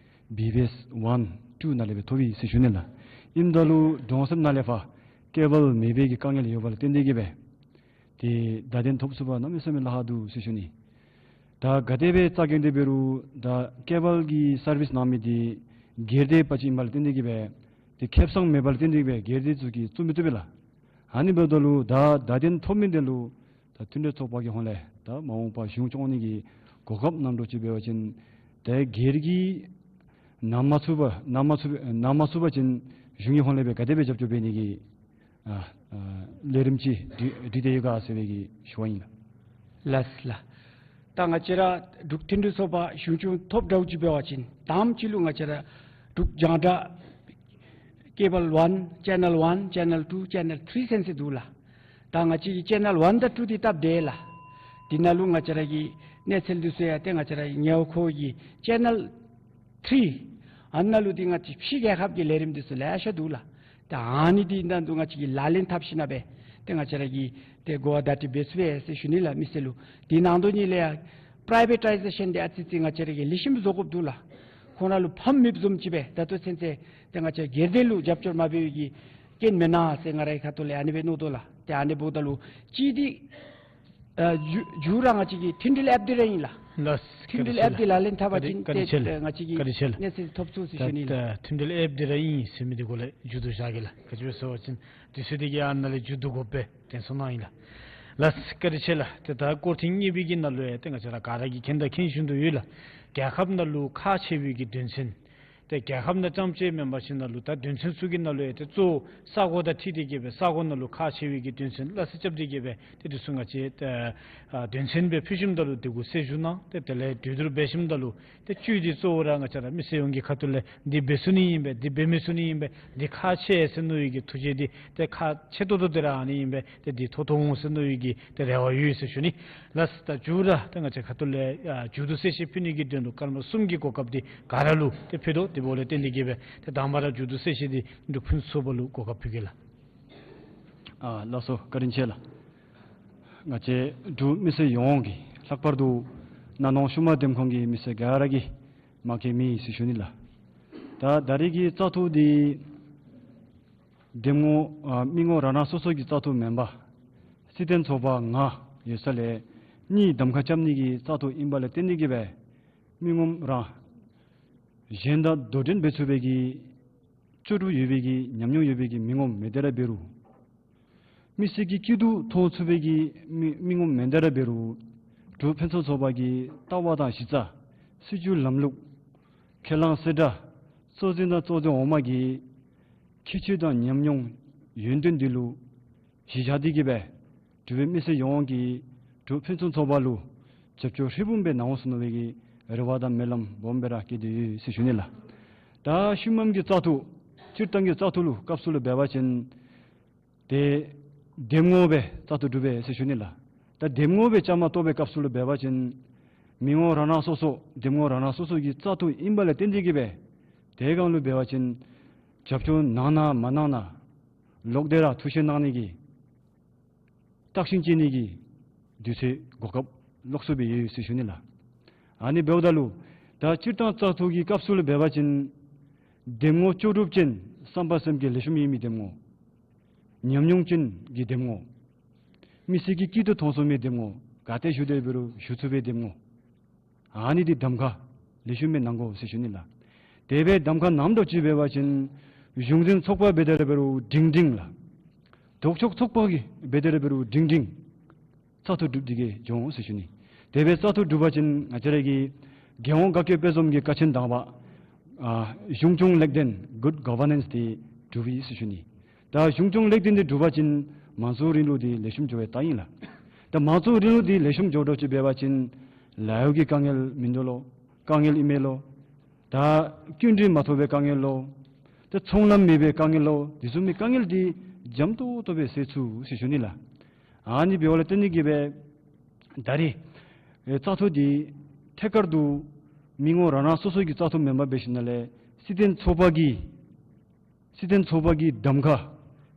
བི་བི་ཨེསི་ཝན་ཊུ་ནང་ལས་སྦེ་ཐོབ་ཡི་ཟེར་ཞུ་ནི་ལགས། ཨིནམ་ད་ལུ་གྲོང་གསེབ་ནང་ལས་ཕར་ཀེ་བཱལ་མེད་པའི་གི་དཀའ་ངལ་ཡོད་པ་ལུ་བརྟེན་ཏེ་གིས་སྦེ་ཏེ་བརྡ་དོན་ཐོབ་ཚུགས་པ་གནམ་མེད་ས་མེད་ལཱ་ཁག་འདུག་ཟེར་ཞུ་ནི། ད་ག་དེ་སྦེ་རྩ་འགེངས་ཏེ་འབད་རུང་ད་ཀེ་བཱལ་གྱི་སར་བིསི་གནང་མི་འདི་སྒེར་སྡེ་པ་ཅིག་ཨིན་པ་ལུ་བརྟེན་ཏེ་གིས་སྦེ་ཏེ་ཁེ་བཟང་མེད་པ་ལུ་བརྟེན་ཏེ་གིས་སྦེ་སྒེར་སྡེ་ཚུ་གིས་བཙུགས་མི་བཏུབ་པས་ལགས། ཨ་ནི་འབདཝ་ད་ལུ་ད་བརྡ་དོན་ཐོབ་མི་འདི་ལུ་ད་མཐུན་སྒྲིལ་ཚོགས་པ་གི་ཧོངས་ལས་ད་མ་འོངས་པ་གཞུང་སྐྱོང་ནི་གི་གོ་སྐབས་གནང་འགྱོ་ཅི་འབད་བ་ཅིན་ཏེ་སྒེར་གྱིས་གནང་མ་ཚུགས་པ་གནང་མ་ཚུགས་གནང་མ་ཚུགས་པ་ཅིན་གཞུང་གི་ཧོངས་ལས་སྦེ་ག་དེ་སྦེ་རྒྱབ་སྐྱོར་འབད་ནི་གི་ཨ་ཨ་ལས་རིམ་ཅིག་སྒྲིག་སྒྲིག་སྟེ་ཡོད་ག་ཟེར་བའི་གི་ཞུ་བ་ཨིན་ལགས། ལགས་ལགས། ད་ང་བཅས་ར་འབྲུག་མཐུན་སྒྲིལ་ཚོགས་པ་གཞུང་སྐྱོང་ཐོབ་འདྲཝ་ཅིག་འབད་བ་ཅིན་དང་པ་ཅིག་ལུ་ང་བཅས་ར་འབྲུག་རྒྱང་བསྒྲགས་ཀེ་བཱལ་ཝན་ཅེ་ནལ་ཝན་ཅེ་ནལ་ཊུ་ཅེ་ནལ་ཐི་རི་ཟེར་ཟེར་འདུག་ལགས། ད་ང་བཅས་ཀྱི་ཅེ་ནལ་ཝན་དང་ཊུ་འདི་སྟབས་བདེ་ལགས། འདི་ནང་ལུ་ང་བཅས་ར་གི་གནས་ཚུལ་འདི་ཚུ་ཡང་ཏེ་ང་བཅས་ར་ཉེ་བར་མཁོ་བའི་གི་ཅེ་ནལ་ཐི་རི་ཨ་ནཱ་ལུ་འདི་ང་བཅས་ཕྱི་རྒྱལ་ཁབ་ཀྱི་ལས་རིམ་འདི་ཚུ་ལེ་ཤ་འདུག་ལགས། ཏེ་ཨ་ནི་འདི་ནང་དུ་ང་བཅས་ཀྱིས་ལག་ལེན་འཐབ་ཞིནམ་ལས་ཏེ་ང་བཅས་ར་གིས་ཏེ་གོ་བ་བརྡ་སྤྲོད་འབད་ཚུགས་པས་ཟེར་ཞུ་ནི་ལགས་མི་སེར་ལུ། འདི་ནང་དོན་ཉིད་ལས་ཡང་ པྲའི་བེ་ཊའི་ཟེ་ཤཱན་འདི་ཨ་ཙི་ཙི་ང་བཅས་ར་གིས་ལེགས་ཤོམ་བཟོ་དགོཔ་འདུག་ལགས། ཁོང་ར་ལུ་ཕམ་མེདཔ་བཟུམ་ཅིག་སྦེ་ད་ལྟོ་ཚུན་ཚོད་ཏེ་ང་བཅས་སྒེར་སྡེ་ལུ་རྒྱབ་སྐྱོར་མ་འབད་བའི་གི་རྐྱེན་མེན་ན་ཟེར་ང་རའི་ཁ་ཐུག་ལས་ཨ་ནི་སྦེ་མནོ་དོ་ལགས། ཏེ་ཨ་ནི་འབདཝ་ད་ལུ་གཅིག་འདི་ཨ་མཇུག་མཇུག་ར་ང་བཅས་ཀྱི་མཐུན་སྒྲིལ་ཨེཔ་འདི་ར་ཨིན་ལགས། ལགས། མཐུན་སྒྲིལ་ཨེཔ་འདི་ལག་ལེན་འཐབ་པ་ཅིན་བཀའ་དྲིན་ཆེ་ལགས། ཏེ་ང་བཅས་ཀྱིས་བཀའ་དྲིན་ཆེ་ལགས། གནས་ཚུལ་ཐོབ་ཚུགས་ཟེར་ཞུ་ནི་ལགས། ད་མཐུན་སྒྲིལ་ཨེཔ་འདི་ར་ཨིན་ཟེར་མི་འདི་གུ་ལས་མཇུག་བསྡུ་བཞག་གེ་ལགས། ག་ཅི་སྦེ་ཟེར་བ་ཅིན་དུས་ཚོད་འདི་གིས་ཨ་ནཱ་ལས་མཇུག་བསྡུ་དགོ་པས། དྲན་གསོ་གནང་ཡི་ལགས། ལགས་བཀའ་དྲིན་ཆེ་ལགས། ཏེ་ད་སྐོར་ཐེངས་གཉིས་པའི་གི་ནང་ལུ་ཡང་ཏེ་ང་བཅས་ར་ག་ར་གིས་མཁྱེན་དང་མཁྱེན་བཞིན་དུ་ཡོད་ལགས། རྒྱལ་ཁབ་ནང་ལུ་ཁག་ཆེ་བའི་གི་དོན་ཚན་ཏེ་རྒྱལ་ཁབ་ནང་རྐྱངམ་ཅིག་མེན་པར་ཞིནམ་ལས་ད་དོན་ཚན་ཚུ་གི་ནང་ལུ་ཡང་ཏེ་གཙོ་བོ་ས་གོ་དང་འཁྲིལ་ཏེ་གི་སྦེ་ས་གོ་ནང་ལུ་ཁག་ཆེ་བའི་གི་དོན་ཚན་སླ་བསྲེ་རྐྱབ་སྟེ་གི་སྦེ་ཏེ་འདི་ཚུ་ང་བཅས་ཏེ་ཨ་དོན་ཚན་སྦེ་ཕུལ་ཞིནམ་ད་ལུ་དེ་གུ་གསལ་ཞུ་གནང་། ཏེ་དེ་ལས་གྲོས་བསྡུར་འབད་ཞིནམ་ད་ལུ་ཏེ་བཅུད་འདི་གཙོ་བོ་ར་ང་བཅས་ར་མི་སེར་ཡོངས་ཀྱི་ཁ་ཐུག་ལས་འདི་འབད་ཚུགས་ནི་ཨིན་པས། འདི་འབད་མི་ཚུགས་ནི་ཨིན་པས། འདི་ཁག་ཆེ་ཟེར་མནོ་བའི་གི་ཐུགས་བཞེད་འདི་ཏེ་ཁག་ཆེ་ཏོག་ཏོ་འདི་ར་ཨ་ནི་ཨིན་པས། ཏེ་འདི་ཐོབ་ཐོབ་འོང་ཟེར་མནོ་བའི་གི་ཏེ་རེ་བ་ཡོད་ཟེར་ཞུ་ནི། ལགས། ད་མཇུག་ར་ཏེ་ང་བཅས་ཁ་ཐུག་ལས་ཨ་མཇུག་བསྡུ་གསལ་བཤད་ཕུལ་ནི་གི་དོན་ལུ་སྐར་མ་གསུམ་གྱི་གོ་སྐབས་འདི་ག་ར་ལུ་ཏེ་ཕུལ་དོ། དེ་འབདཝ་ལས་བརྟེན་ཏེ་གི་སྦེ་ཏེ་དང་པ་ར་མཇུག་བསྡུ་གསལ་བཤད་འདི་འབྲུག་ཕུན་ཚོགས་པ་ལུ་གོ་སྐབས་ཕུལ་གེ་ལགས། ཨ་ལགས་སོ། བཀའ་དྲིན་ཆེ་ལགས། ང་བཅས་འབྲུག་མི་སེར་ཡོངས་ཀྱི་ལྷག་པར་དུ་ན་ནོང་ཤུ་མ་འདེམས་ཁོངས་ཀྱི་མི་སེར་ག་ར་གིས་མ་མཁྱེན་མེད་ཟེར་ཞུ་ནི་ལགས། ད་ད་རེས་ཀྱི་བཙག་འཐུ་འདི་འདེམས་ངོ་ཨ་མི་ངོམ་རང་རང་སོ་སོ་གི་བཙག་འཐུ་མེན་པར་སྲིད་དོན་ཚོགས་པ་ལྔ་ཡོད་ས་ལས་གཉིས་གདམ་ཁ་རྐྱབ་ནི་གི་བཙག་འཐུ་ཨིན་པ་ལས་བརྟེན་ཏེ་གི་སྦེ་མི་ངོམ་རང་གཞན་དང་དོ་འགྲན་འབད་ཚུགས་པའི་གི་ལྕོགས་གྲུབ་ཡོད་པའི་གི་ཉམས་མྱོང་ཡོད་པའི་གི་མི་ངོམ་མེད་དེ་ར་འབད་རུང་མི་སེར་གྱི་སྐྱིད་སྡུག་མཐོང་ཚུགས་པའི་གི་མི་མི་ངོམ་མེད་དེ་ར་འབད་རུང་འབྲུག་ཕུན་ཚོགས་ཚོགས་པ་གི་ལྟ་བ་དང་གཞི་རྩ་སྲིད་བྱུས་ལམ་ལུགས་ཁས་བླངས་གསལ་བསྒྲགས་གཙོ་འཛིན་དང་གཙོ་འཛིན་འོག་མ་གི་ཁྱད་ཆོས་དང་ཉམས་མྱོང་ཡོན་ཏན་འདི་ལུ་གཞི་བཞག་སྟེ་གི་སྦེ་འབྲུག་པའི་མི་སེར་ཡོངས་ཀྱིས་འབྲུག་ཕུན་ཚོགས་ཚོགས་པ་ལུ་རྒྱབ་སྐྱོར་ཧྲིལ་བུམ་སྦེ་གནང་འོང་ཟེར་མནོ་བའི་གི་རེ་བ་དང་སྨོན་ལམ་སྦོམ་སྦེ་ར་བསྐྱེད་དེ་ཡོད་ཟེར་ཞུ་ནི་ལགས། ད་ཤུལ་མམ་གྱི་བཙག་འཐུ་སྤྱིར་བཏང་གི་བཙག་འཐུ་ལུ་སྐབས་སུ་ལུ་འབད་བ་ཅིན་ཏེ་འདེམས་ངོ་སྦེ་བཙག་འཐུ་གྲུབ་པས་ཟེར་ཞུ་ནི་ལགས། ད་འདེམས་ངོ་སྦེ་བཅའ་མར་གཏོགས་པའི་སྐབས་སུ་ལུ་འབད་བ་ཅིན་མི་ངོམ་རང་རང་སོ་སོ་འདེམས་ངོ་རང་རང་སོ་སོ་གི་བཙག་འཐུ་ཨིན་པ་ལས་བརྟེན་ཏེ་གི་སྦེ་དེ་སྒང་ལུ་འབད་བ་ཅིན་རྒྱབ་སྐྱོར་གནང་ན་མ་གནང་ན་ལོག་སྟེ་ར་ཐུགས་བཞེད་གནང་ནི་གི་བརྟག་ཞིབ་བྱིན་ནི་གི་དུས་ཚོད་གོ་སྐབས་ལོགས་སུ་སྦེ་ཡོད་ཟེར་ཞུ་ནི་ལགས། ཨ་ནི་འབདཝ་ད་ལུ་ད་སྤྱིར་བཏང་བཙག་འཐུ་གི་སྐབས་སུ་ལུ་འབད་བ་ཅིན་འདེམས་ངོ་ལྕོགས་གྲུབ་ཅན་བསམ་པ་སེམས་བསྐྱེད་ལེགས་ཤོམ་ཡོད་མི་འདེམས་ངོ་ཉམས་མྱོང་ཅན་གྱི་འདེམས་ངོ་མི་སེར་གྱི་སྐྱིད་སྡུག་མཐོང་ཚུགས་མི་འདེམས་ངོ་ག་ཏེ་བཞུགས་ཏེ་འབད་རུང་བཞུགས་ཚུགས་པའི་འདེམས་ངོ་ཨ་ནི་འདི་གདམ་ཁ་ལེགས་ཤོམ་སྦེ་གནང་དགོ་ཟེར་ཞུ་ནི་ལགས། དེ་སྦེ་གདམ་ཁ་གནངམ་འདྲཝ་ཅིག་འབད་བ་ཅིན་གཞུང་འཛིན་ཚོགས་པ་འབད་དེ་ར་འབད་རུང་སྒྲིང་སྒྲིང་ལགས། ལྡོག་ཕྱོགས་ཚོགས་པ་གི་འབད་དེ་ར་འབད་རུང་སྒྲིང་སྒྲིང་བཙག་འཐུ་གྲུབ་སྟེ་གི་འགྱོ་འོང་ཟེར་ཞུ་ནི། དེ་སྦེ་བཙག་འཐུ་གྲུབ་པ་ཅིན་ང་བཅས་ར་གི་རྒྱལ་ཡོངས་དགའ་སྐྱིད་དཔལ་འཛོམས་ཀྱི་ཀ་ཆེན་དང་པ་ཨ་གཞུང་སྐྱོང་ལེགས་ལྡན་good governance འདི་གྲུབ་ཡི་ཟེར་ཞུ་ནི། ད་གཞུང་སྐྱོང་ལེགས་ལྡན་འདི་གྲུབ་པ་ཅིན་མང་གཙོའི་རིང་ལུགས་འདི་ལེགས་ཤོམ་འགྱོ་བའི་རྟགས་ཨིན་ལགས། ད་མང་གཙོའི་རིང་ལུགས་འདི་ལེགས་ཤོམ་འགྱོ་འདྲཝ་ཅིག་འབད་བ་ཅིན་ལཱ་གཡོག་གི་དཀའ་ངལ་མིན་འདུག་ལོ། དཀའ་ངལ་ཨིན་མས་ལོ། ད་སྐྱིན་འགྲུལ་མ་ཐོབ་པའི་དཀའ་ངལ་ལོ། ད་ཚོང་ལམ་མེད་པའི་དཀའ་ངལ་ལོ། དེ་བཟུམ་མའི་དཀའ་ངལ་འདི་འཇམ་ཏོག་ཏོ་སྦེ་སེལ་ཚུགས་ཟེར་ཞུ་ནི་ལགས། ཨ་ནི་འབདཝ་ལས་བརྟེན་ཏེ་གི་སྦེ་ད་རེས་ཨེ་བཙག་འཐུ་འདི་ཐད་ཀར་དུ་མི་ངོམ་རང་རང་སོ་སོ་གི་བཙག་འཐུ་མེན་པར་འབད་ཞིནམ་ལས་སྲིད་དོན་ཚོགས་པ་གི་སྲིད་དོན་ཚོགས་པ་གི་གདམ་ཁ་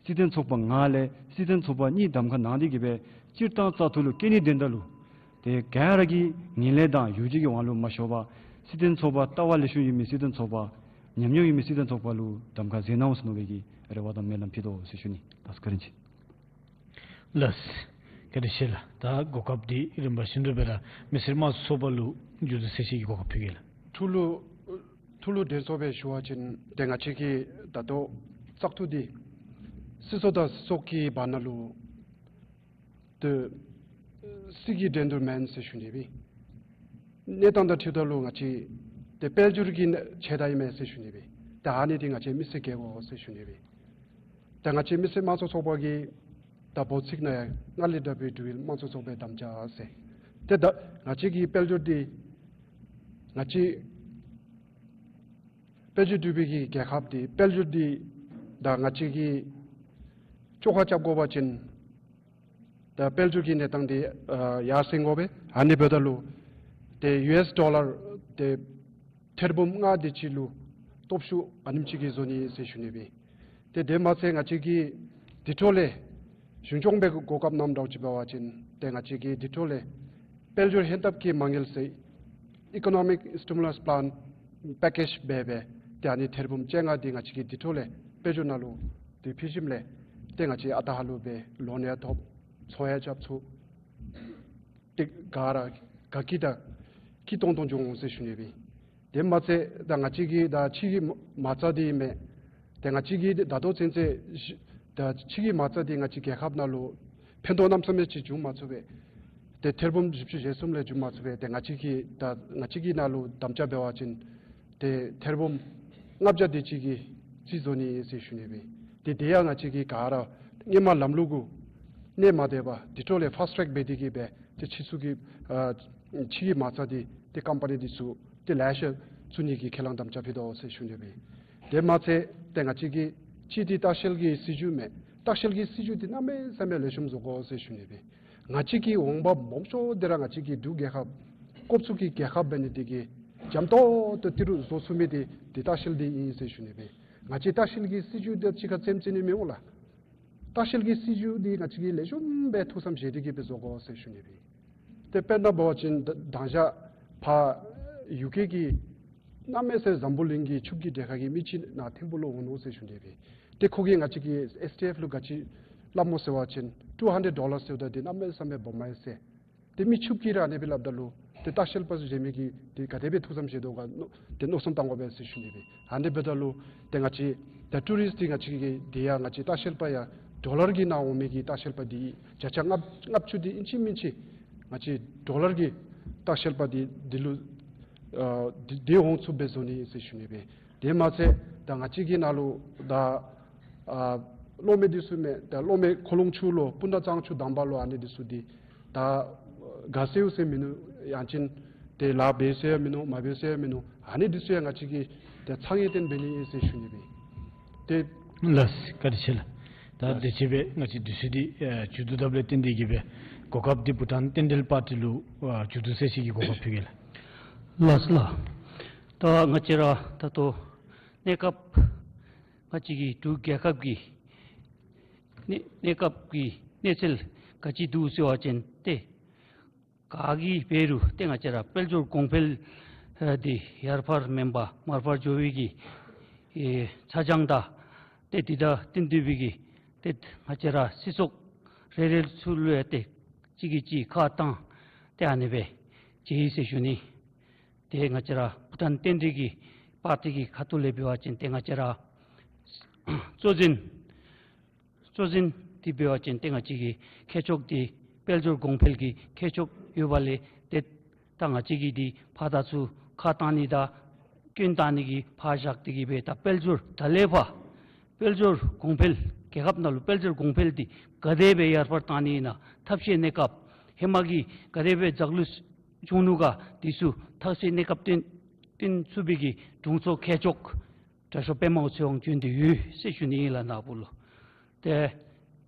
སྲིད་དོན་ཚོགས་པ་ལྔ་ལས་སྲིད་དོན་ཚོགས་པ་གཉིས་གདམ་ཁ་གནང་སྟེ་གི་སྦེ་སྤྱིར་བཏང་བཙག་འཐུ་ལུ་བཀོད་ནི་དོན་དག་ལུ་ཏེ་ག་ར་གིས་ངན་ལྷད་དང་ཡོ་བྱད་ཀྱི་དབང་ལུ་མ་ཤོར་བར་སྲིད་དོན་ཚོགས་པ་ལྟ་བ་ལེགས་ཤོམ་ཡོད་མི་སྲིད་དོན་ཚོགས་པ་ཉམས་མྱོང་ཡོད་མི་སྲིད་དོན་ཚོགས་པ་ལུ་གདམ་ཁ་མཛད་གནང་འོང་ཟེར་མནོ་བའི་གི་རེ་བ་དང་སྨོན་ལམ་ཕུལ་དོ་ཟེར་ཞུ་ནི། ལགས་སོ། བཀའ་དྲིན་ཆེ། ལགས་སོ། བཀའ་དྲིན་ཆེ་ལགས། ད་གོ་སྐབས་འདི་རིམ་པ་བཞིན་དུ་སྦེ་ར་མི་སེར་དམངས་གཙོའི་ཚོགས་པ་ལུ་མཇུག་བསྡུ་གསལ་བཤད་ཀྱི་གོ་སྐབས་ཕུལ་གེ་ལགས། ཐུགས་ལུ་ཐུགས་ལུ་དྲན་གསོ་སྦེ་ཞུ་བ་ཅིན་ཏེ་ང་བཅས་ཀྱི་ད་ལྟོ་བཙག་འཐུ་འདི་སྲིད་ཚོགས་དང་སྲིད་ཚོགས་ཀྱི་བར་ན་ལུ་ཏེ་སྲིད་ཀྱི་འགྲན་བསྡུར་མེན་ཟེར་ཞུ་ནི་སྦེ། གནས་སྟངས་དང་འཁྲིལཝ་ད་ལུ་ང་བཅས་ཏེ་དཔལ་འབྱོར་གྱི་ཆེ་ད་ཨིན་མས་ཟེར་ཞུ་ནི་སྦེ། ཏེ་ཨ་ནི་འདི་ང་བཅས་མི་སེར་གིས་གོ་ཟེར་ཞུ་ནི་སྦེ། ཏེ་ང་བཅས་མི་སེར་དམངས་གཙོའི་ཚོགས་པ་གི་ད་འབོད་ཚིག་ནང་ཡང་སྔར་ལས་དྲག་པོའི་འབྲུག་ཡུལ་དམངས་གཙོའི་ཚོགས་པའི་དམ་བཅའ་ཟེར། ཏེ་ད་ང་བཅས་ཀྱི་དཔལ་འབྱོར་འདི་ང་བཅས་དཔལ་འབྱོར་འབྲུག་པའི་གི་རྒྱལ་ཁབ་འདི་དཔལ་འབྱོར་འདི་ད་ང་བཅས་ཀྱིས་བཅོ་ཁ་རྐྱབ་དགོ་པ་ཅིན་ད་དཔལ་འབྱོར་གྱི་གནས་སྟངས་འདི་ཨ་ཡར་སེང་དགོ་པས། ཨ་ནི་འབདཝ་ད་ལུ་ཏེ་ཡུ་ཨེསི་ཌོ་ལར་ཏེ་ཐེར་འབུམ་ལྔ་དེ་ཅིག་ལུ་སྟོབས་ཤུགས་ཨ་ནེམ་ཅིག་གིས་བཟོ་ནི་ཟེར་ཞུ་ནི་སྦེ། ཏེ་དེ་མ་ཚད་ང་བཅས་ཀྱིས་དེ་འཕྲོ་ལས་གཞུང་སྐྱོང་འབད་གོ་སྐབས་གནངམ་འདྲཝ་ཅིག་འབད་བ་ཅིན་ཏེ་ང་བཅས་ཀྱིས་དེ་འཕྲོ་ལས་ དཔལ་འབྱོར་ཧན་ཏབ་ཀྱི་མ་དངུལ་ཟེར་Economic Stimulus Plan Package སྦེ་སྦེ་ཏེ་ཨ་ནི་ཐེར་འབུམ་བཅོ་ལྔ་འདི་ང་བཅས་ཀྱིས་དེ་འཕྲོ་ལས་དཔལ་འབྱོར་ནང་ལུ་ཏེ་ཕུལ་ཞིནམ་ལས་ཏེ་ང་བཅས་ཨ་རྟག་ཧ་ལུགས་སྦེ་ལོན་ཡང་ཐོབ། ཚོང་ཡང་རྐྱབ་ཚུགས། ཏེ་ག་ར་དགའ་སྐྱིད་དང་སྐྱིད་ཏོང་ཏོ་འགྱོ་འོང་ཟེར་ཞུ་ནི་སྦེ། དེ་མ་ཚད་ད་ང་བཅས་ཀྱི་ད་ཕྱི་གི་མ་རྩ་འདི་མེན། ཏེ་ང་བཅས་ཀྱི་ད་ལྟོ་ཚུན་ཚོད་ད་ཕྱི་གི་མ་རྩ་འདི་ང་བཅས་རྒྱལ་ཁབ་ནང་ལུ་ཕན་ཐོགས་གནམ་མེད་ས་མེད་ཅིག་བྱུང་མ་ཚུགས་པས། ཏེ་ཐེར་འབུམ་བཞི་བཅུ་ཞེ་གསུམ་ལས་བྱུང་མ་ཚུགས་པས། ཏེ་ང་བཅས་ཀྱི་ད་ང་བཅས་ཀྱི་ནང་ལུ་དམ་བཅའ་འབད་བ་ཅིན་ཏེ་ཐེར་འབུམ་ལྔ་བརྒྱ་དེ་ཅིག་གིས་རྩིས་བཟོ་ནི་ཨིན་ཟེར་ཞུ་ནི་སྦེ། ཏེ་དེ་ཡང་ང་བཅས་ཀྱིས་ག་ར་སྔོན་མ་ལམ་ལུགས་གུ་གནས་མ་སྡོད་པར་དེ་འཕྲོ་ལས་ཕཱསི་ཊེག་འབད་དེ་གིས་སྦེ་ཏེ་ཕྱི་ཚུ་གི་ཨ་ཕྱི་གི་མ་རྩ་འདི་ཏེ་ཀམ་པ་ནི་འདི་ཚུ་ཏེ་ལེ་ཤ་བཙུགས་ནི་གི་ཁས་བླངས་དམ་བཅའ་ཕུལ་དོ་ཟེར་ཞུ་ནི་སྦེ། དེ་མ་ཚད་ཏེ་ང་བཅས་ཀྱིས་སྤྱི་འཐུས་ལྟ་བཤལ་གྱི་སྲིད་བྱུས་མེན། ལྟ་བཤལ་གྱི་སྲིད་བྱུས་འདི་གནམ་མེད་ས་མེད་ལེགས་ཤོམ་བཟོ་དགོ་ཟེར་ཞུ་ནི་སྦེ། ང་བཅས་ཀྱི་འོང་འབབ་སྦོམ་ཤོས་འདི་ར་ང་བཅས་ཀྱི་འབྲུག་རྒྱལ་ཁབ་དཀོན་མཆོག་གི་རྒྱལ་ཁབ་འབད་ནི་འདི་གིས་འཇམ་ཏོང་ཏོ་ཏི་རུ་བཟོ་ཚུགས་མི་འདི་ཏེ་ལྟ་བཤལ་འདི་ཨིན་ཟེར་ཞུ་ནི་སྦེ། ང་བཅས་ལྟ་བཤལ་གྱི་སྲིད་བྱུས་འདི་གཅིག་ཁར་རྩེདམོ་རྩེ་ནི་མི་འོང་ལགས། ལྟ་བཤལ་གྱི་སྲིད་བྱུས་འདི་ང་བཅས་ཀྱིས་ལེགས་ཤོམ་སྦེ་ཐུགས་བསམ་བཞེས་ཏེ་གིས་སྦེ་བཟོ་དགོ་ཟེར་ཞུ་ནི་སྦེ། ཏེ་དཔེར་ན་འབད་བ་ཅིན་ད་དང་ཞག་ཕར་ཡུ་ཀེ་གི་གནམ་མེད་ས་འཛམ་བུ་གླིང་གི་ཕྱུགཔོ་གི་གྲས་ཁ་གི་མི་ཅིག་ནཱ་ཐིམ་ཕུག་ལུ་འོང་ནུག་ཟེར་ཞུ་ནི་སྦེ། ཏེ་ཁོ་གིས་ང་བཅས་ཀྱི་ཨེསི་ཊི་ཨེཕ་ལུ་ག་ཅི་སླབ་སྨོ་ཟེར་བ་ཅིན་ཊུ་ཧན་ཌེཌ་ཌོ་ལར་ཟེརཝ་ད་འདི་གནམ་མེད་ས་མེད་སྦོམ་མས་ཟེར། ཏེ་མི་ཕྱུགཔོ་གིས་ར་ཨ་ནི་སྦེ་སླབ་ད་ལུ་ཏེ་ལྟ་བཤལ་པ་ཟེར་མི་གིས་ཏེ་ག་དེ་སྦེ་ཐུགས་བསམ་བཞེས་དོ་ག་མནོ་ཏེ་མནོ་བསམ་བཏང་དགོ་པས་ཟེར་ཞུ་ནི་སྦེ། ཨ་ནི་འབདཝ་ད་ལུ་ཏེ་ང་བཅས་ད་ཊུ་རིསཊ་འདི་ང་བཅས་ཀྱི་འདི་ཡང་ང་བཅས་ལྟ་བཤལ་པ་ཡང་ཌོ་ལར་གྱི་ནང་འོང་མི་གི་ལྟ་བཤལ་པ་འདི་བརྒྱ་ཆ་ལྔ་ལྔ་བཅུ་འདི་ཨིན་ཅི་མིན་ཅི་ང་བཅས་ཌོ་ལར་གྱི་ལྟ་བཤལ་པ་འདི་འདི་ལུ་ཨ་འདི་འདི་འོང་ཚུགསཔ་སྦེ་བཟོ་ནི་ཟེར་ཞུ་ནི་སྦེ། དེ་མ་ཚད་ད་ང་བཅས་ཀྱི་ནང་ལུ་ད་ཨ་གློག་མེ་འདི་ཚུ་མེན། ད་གློག་མེ་ཁོ་ལོང་ཆུ་ལུ་སྤུ་ན་གཙང་ཆུ་དང་པ་ལུ་ཨ་ནི་འདི་ཚུ་འདི་ད་ག་ཟེརཝ་ཟེར་མིན་ནུག། ཡང་ཅིན་ཏེ་ལཱ་འབད་ཟེར་ཡང་མིན་ནུག། མ་འབད་ཟེར་ཡང་མིན་ནུག། ཨ་ནི་འདི་ཚུ་ཡང་ང་བཅས་ཀྱིས་ཏེ་ཚ་ངེས་བརྟན་འབད་ནི་ཨིན་ཟེར་ཞུ་ནི་སྦེ། ཏེ་ལགས་བཀའ་དྲིན་ཆེ་ལགས། ད་ལགས། དེ་ཅིག་སྦེ་ང་བཅས་དུས་ཚོད་འདི་ཨ་མཇུག་བསྡུ་དཔ་ལས་བརྟེན་ཏེ་གིས་སྦེ་གོ་སྐབས་འདི་བྷུ་ཊཱན་རྟེན་འབྲེལ་པར་ཊི་ལུ་ཨ་མཇུག་བསྡུ་ཟེར་ཅིག་གི་གོ་སྐབས་ཕུལ་གེ་ལགས། ལགས་ལགས། ད་ང་བཅས་ར་ད་ལྟོ་གནས་སྐབས་ང་བཅས་ཀྱི་འབྲུག་རྒྱལ་ཁབ་ཀྱི་གནས་གནས་སྐབས་ཀྱི་གནས་ཚུལ་ག་ཅི་འདུག་ཟེར་བ་ཅིན་ཏེ་ག་གིས་འབད་རུང་ཏེ་ང་བཅས་ར་དཔལ་འབྱོར་གོང་འཕེལ་ཨེ་འདི་ཡར་འཕར་མེན་པར་མར་འཕར་འགྱོ་བའི་གི་ཨེ་ཚ་གྱང་དང་ཏེ་འདི་དང་བསྟུན་ཏེ་སྦེ་གི་ཏེ་ང་བཅས་ར་སྲིད་ཚོགས་རེ་རེ་ཚུ་ལུ་ཡང་ཏེ་གཅིག་གིས་གཅིག་ཁ་བཏང་སྟེ་ཨ་ནི་སྦེ་མཇལ་ཡི་ཟེར་ཞུ་ནི། ཏེ་ང་བཅས་ར་བྷུ་ཊཱན་རྟེན་འབྲེལ་གྱི་པར་ཊི་གི་ཁ་ཐུག་ལས་འབད་བ་ཅིན་ཏེ་ང་བཅས་ར་གཙོ་འཛིན་གཙོ་འཛིན་འདི་འབད་བ་ཅིན་ཏེ་ང་བཅས་ཀྱི་མཁས་མཆོག་འདི་དཔལ་འབྱོར་གོང་འཕེལ་གྱི་མཁས་མཆོག་ཡོད་པ་ལས་ཏེ་ད་ང་བཅས་ཀྱིས་འདི་ཕར་དང་ཚུར་ཁ་བཏང་ནི་དང་སྐྱོན་བཏང་ནི་གི་ཕར་བཞག་སྟེ་གིས་སྦེ་ད་དཔལ་འབྱོར་ད་ལས་ཕར་དཔལ་འབྱོར་གོང་འཕེལ་རྒྱལ་ཁབ་ནང་ལུ་དཔལ་འབྱོར་གོང་འཕེལ་འདི་ག་དེ་སྦེ་ཡར་འཕར་བཏང་ནི་ཨིན་ན་ཐབས་ཤེས་གནས་སྐབས་ཧེ་མ་གི་ག་དེ་སྦེ་འཛག་ལུས་བྱུང་ནུག་ག་འདི་ཚུ་ཐབས་ཤེས་གནས་སྐབས་བཏོན་བཏོན་ཚུགས་པའི་གི་དྲུང་འཚོ་མཁས་མཆོག་དྲག་ཤོས་པདྨ་འོད་ཟེར་དབང་བྱོན་ཏེ་ཡོད་ཟེར་ཞུ་ནི་ཨིན་ལགས་ནཱ་བུ་ལུ། ཏེ་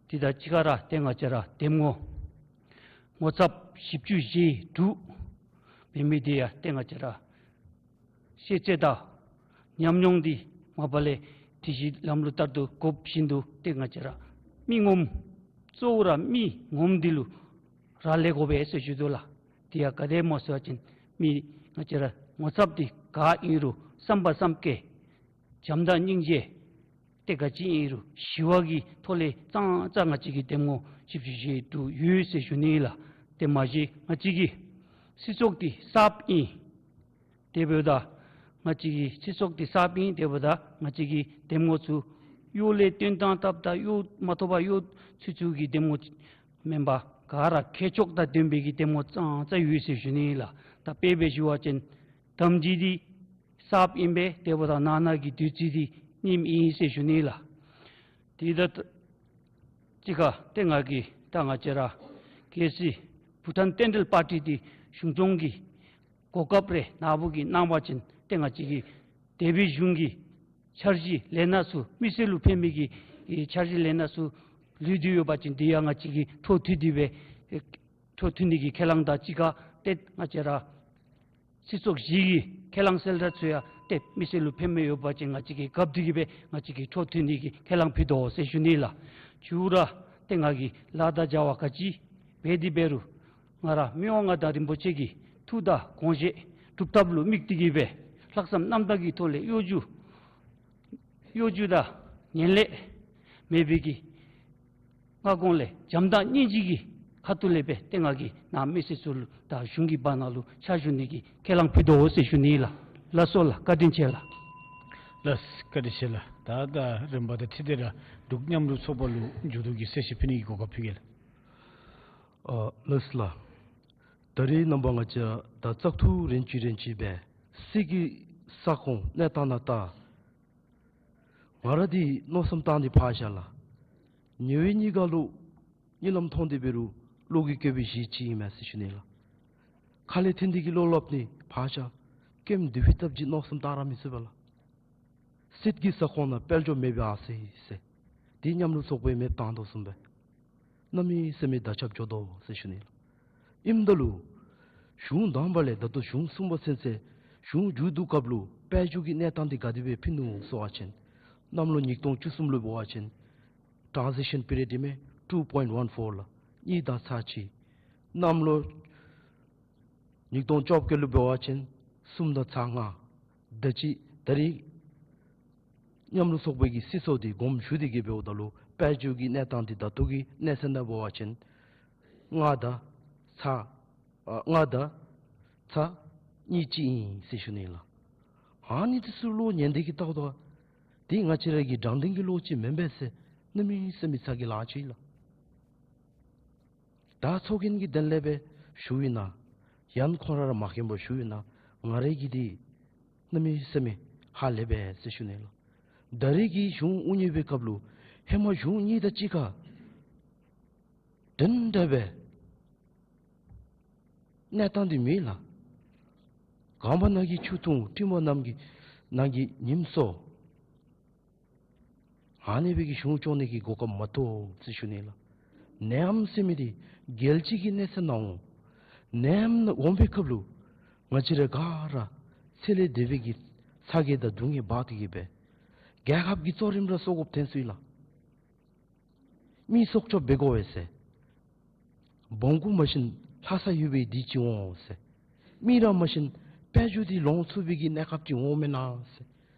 འདི་དང་གཅིག་ཁར་ཏེ་ང་བཅས་ར་འདེམས་ངོ་ངོ་ཚབ་བཞི་བཅུ་ཞེ་དྲུག་འབད་མི་འདི་ཡང་ཏེ་ང་བཅས་ར་ཤེས་ཚད་དང་ཉམས་མྱོང་འདི་མ་པ་ལས་སྒྲིག་གཞི་ལམ་ལུགས་ལྟར་དུ་དགོཔ་བཞིན་དུ་ཏེ་ང་བཅས་ར་མི་ངོམ་གཙོ་བོ་ར་མི་ངོམ་འདི་ལུ་རག་ལས་དགོ་པས་ཟེར་ཞུ་དོ་ལགས། དེ་ཡང་ག་དེ་སྨོ་ཟེར་བ་ཅིན་མི་ང་བཅས་ར་ངོ་ཚབ་འདི་ག་ཨིན་རུང་བསམ་པ་བསམ་བསྐྱེད་བྱམས་དང་སྙིང་རྗེ་ཏེ་ག་ཅི་ཨིན་རུང་ཞི་བ་གི་ཐོག་ལས་ཙང་ཙང་ང་བཅས་ཀྱི་འདེམས་ངོ་བཞི་བཅུ་ཞེ་དྲུག་ཡོད་ཟེར་ཞུ་ནི་ལགས། ཏེ་མ་གཞི་ང་བཅས་ཀྱི་སྲིད་ཚོགས་འདི་གསརཔ་ཨིན། དེ་འབདཝ་ད་ང་བཅས་ཀྱི་སྤྱི་ཚོགས་འདི་གསརཔ་ཨིན། དེ་འབདཝ་ད་ང་བཅས་ཀྱི་འདེམས་ངོ་ཚུ་གཡོག་ལས་བཏོན་བཏང་བཏབ་ད་གཡོག་མ་ཐོབ་པར་གཡོག་ཚུད་ཚུད་ཀྱི་འདེམས་ངོ་མེན་པར་ག་ར་མཁས་མཆོག་དང་ལྡན་པའི་གི་འདེམས་ངོ་ཙང་ཙང་ཡོད་ཟེར་ཞུ་ནི་ལགས། ད་དཔེ་སྦེ་ཞུ་བ་ཅིན་དམ་སྤྱི་འདི་གསརཔ་ཨིན་པས། དེ་འབདཝ་ད་ནང་ན་གི་བདུད་རྩི་འདི་རྙིངམ་ཨིན་ཟེར་ཞུ་ནི་ལགས། དེ་ད་གཅིག་ཁར་ཏེ་ང་གིས་ད་ང་བཅས་ར་གལ་སྲིད་བྷུ་ཊཱན་རྟེན་འབྲེལ་པར་ཊི་འདི་གཞུང་སྐྱོང་གི་གོ་སྐབས་རེ་ནཱ་བུ་གིས་གནང་བ་ཅིན་ཏེ་ང་བཅས་ཀྱི་འདས་པའི་གཞུང་གི་འཆར་གཞི་ལས་སྣ་ཚུ་མི་སེར་ལུ་ཕན་མི་གི་འཆར་གཞི་ལས་སྣ་ཚུ་ལུས་ཏེ་ཡོད་པ་ཅིན་དེ་ཡང་ང་བཅས་ཀྱིས་འཕྲོ་མཐུད་དེ་སྦེ་འཕྲོ་མཐུད་ནི་གི་ཁས་བླངས་དང་གཅིག་ཁར་ཏེ་ང་བཅས་ར་སྤྱི་ཚོགས་བཞི་གི་ཁས་བླངས་གསལ་བསྒྲགས་ཚུ་ཡང་ཏེ་མི་སེར་ལུ་ཕན་མི་ཡོད་པ་ཅིན་ང་བཅས་ཀྱིས་གབ་སྟེ་གིས་སྦེ་ང་བཅས་ཀྱིས་འཕྲོ་མཐུད་ནི་གི་ཁས་བླངས་ཕུལ་དོ་ཟེར་ཞུ་ནི་ལགས། མཇུག་ར་ཏེ་ང་གིས་ལཱ་དང་བྱ་བ་ག་ཅི་འབད་དེ་འབད་རུང་ ང་ར་མི་དབང་མངའ་བདག་རིན་པོ་ཆེ་གི་ཐུགས་དང་དགོངས་བཞེད་སྒྲུབ་ཐབས་ལུ་དམིགས་ཏེ་གི་སྦེ་ལྷག་བསམ་རྣམ་དག་གི་ཐོག་ལས་གཡོ་སྒྱུ་གཡོ་སྒྱུ་དང་ངན་ལེགས་མེད་པའི་གི་སྔ་གོང་ལས་བྱམས་དང་སྙིང་རྗེ་གི་ཁ་ཐུག་ལས་སྦེ་ཏེ་ང་གིས་ནཱ་མི་སེར་ཚུ་ལུ་དང་གཞུང་གི་བར་ན་ལུ་ཕྱག་ཞུ་ནི་གི་ཁས་བླངས་ཕུལ་དོ་ཟེར་ཞུ་ནི་ལགས། ལགས་སོ་ལགས། བཀའ་དྲིན་ཆེ་ལགས། ལགས་བཀའ་དྲིན་ཆེ་ལགས། ད་ད་རིམ་པ་དང་འཁྲིལ་ཏེ་ར་འབྲུག་མཉམ་རུབ་ཚོགས་པ་ལུ་མཇུག་བསྡུ་གི་གསལ་བཤད་ཕུལ་ནི་གི་གོ་སྐབས་ཕུལ་གེ་ལགས། ཨ་ལགས་སོ་ལགས། ད་རེས་ནངས་པ་ང་བཅས་ད་བཙག་འཐུ་རན་ཅི་རན་ཅི་སྦེ་སྲིད་ཀྱི་ས་ཁོངས་གནས་སྟངས་ནང་ད་ང་ར་འདི་མནོ་བསམ་བཏང་སྟེ་ཕར་བཞག་ལགས། ཉེ་བའི་གཉིས་ཀ་ལུ་གཉིད་ལམ་མཐོང་སྟེ་འབད་རུང་བློ་གི་བཀོད་པའི་གཞི་ཅིག་ཨིན་མས་ཟེར་ཞུ་ནི་ལགས། ཁ་ལས་ཐོན་ཏེ་གི་བློ་སླབ་ནི་ཕར་བཞག་ཀེམ་དེ་བི་སྟབས་ཀྱིས་མནོ་བསམ་བཏང་ར་མི་ཚུགས་པས་ལགས། སྲིད་ཀྱི་ས་ཁོངས་ནང་དཔལ་འབྱོར་མེདཔ་ཨ་ཟེར་ཟེར། དེ་མཉམ་རུབ་ཚོགས་པས་མེདཔ་བཏང་དོ་བཟུམ་སྦེ་གནམ་མེད་ས་མེད་མདའ་ཁྱབ་འགྱོ་དོ་ཟེར་ཞུ་ནི་ལགས། ཨིནམ་ད་ལུ་གཞུང་དང་པ་ལས་ད་ལྟོ་གཞུང་གསུམ་པ་ཚུན་ཚོད་གཞུང་མཇུག་བསྡུ་སྐབས་ལུ་དཔལ་འབྱོར་གྱི་གནས་སྟངས་འདི་ག་དེ་སྦེ་ཕུལ་ནུག་ཟེར་བ་ཅིན་གནམ་ལོ་ཉིས་སྟོང་བཅུ་གསུམ་ལུ་འབད་བ་ཅིན་ཊཱན་ཟི་ཤཱན་པི་རི་ཡོཌ་ཨིན་མས། ཊུ་པོའིནཊ་ཝན་ཕོར་ལགས། གཉིས་དང་ཚག་གཅིག། གནམ་ལོ་ཉིས་སྟོང་བཅོ་བརྒྱད་ལུ་འབད་བ་ཅིན་གསུམ་དང་ཚག་ལྔ། ད་ཅི་ད་རེས་མཉམ་རུབ་ཚོགས་པའི་གི་སྲིད་ཚོགས་འདི་དགོངསམ་ཞུ་སྟེ་གི་འབདཝ་ད་ལུ་དཔལ་འབྱོར་གྱི་གནས་སྟངས་འདི་ད་ལྟོ་གི་གནས་ཚད་ནང་འབད་བ་ཅིན་ལྔ་དང་ཚག་ཨ་ལྔ་དང་ཚག་གཉིས་ཅིག་ཨིན་ཟེར་ཞུ་ནི་ལགས། ཨ་ནི་འདི་ཚུ་བློ་ཉན་ཏེ་གི་བལྟཝ་ད་འདི་ང་བཅས་ར་གི་དྲང་བདེན་གྱི་བློ་ཅིག་མེན་པས་ཟེར་གནམ་མེད་ས་མེད་ཚ་གྱང་ལང་ཅི་ལགས། ད་ཚོགས་རྒྱན་གྱི་དོན་ལས་སྦེ་ཞུ་ཡི་ན་ཡང་ཁོང་ར་ར་མ་མཁྱེན་པར་ཞུ་ཡི་ན་ང་རའི་གི་འདི་གནམ་མེད་ས་མེད་ཧ་ལས་པས་ཟེར་ཞུ་ནི་ལགས། ད་རེས་ཀྱི་གཞུང་དབུ་བརྙེས་པའི་སྐབས་ལུ་ཧེ་མ་གཞུང་གཉིས་དང་གཅིག་ཁར་འདྲན་འདྲ་སྦེ་གནས་སྟངས་འདི་མེད་ལགས། གངས་པ་ནགས་ཀྱི་ཆུ་འཐུང་སྤྲིན་པ་ནམ་གྱི་ནགས་ཀྱི་ཉིམ་སྲོ། ཨ་ནི་སྦེ་གི་གཞུང་སྐྱོང་ནི་གི་གོ་སྐབས་མ་ཐོབ་ཟེར་ཞུ་ནི་ལགས། ནད་ཡམས་ཟེར་མི་འདི་རྒྱལ་སྤྱི་གི་གནས་ཚད་ནང་འོང་། ནད་ཡམས་འོང་པའི་སྐབས་ལུ་ང་བཅས་ར་ག་ར་ཚེ་ལས་འདས་པའི་གི་ཚ་གྱང་དང་སྡུག་བསྔལ་འབག་སྟེ་གི་སྦེ་རྒྱལ་ཁབ་ཀྱི་གཙོ་རིམ་ར་སྲོག་དགོཔ་ཐོན་སོ་ཡི་ལགས། མི་སྲོག་སྐྱོབ་འབད་དགོ་པས་ཟེར། བོང་ཀུ་མ་ཤི་ན་ལྷ་ས་ཡོད་པའི་དུས་ཅིག་འོང་ཟེར། མི་ར་མ་ཤི་ན་དཔལ་འབྱོར་འདི་ལོང་ཚུགས་པའི་གི་གནས་སྐབས་ཅིག་འོང་མེན་ན་ཟེར།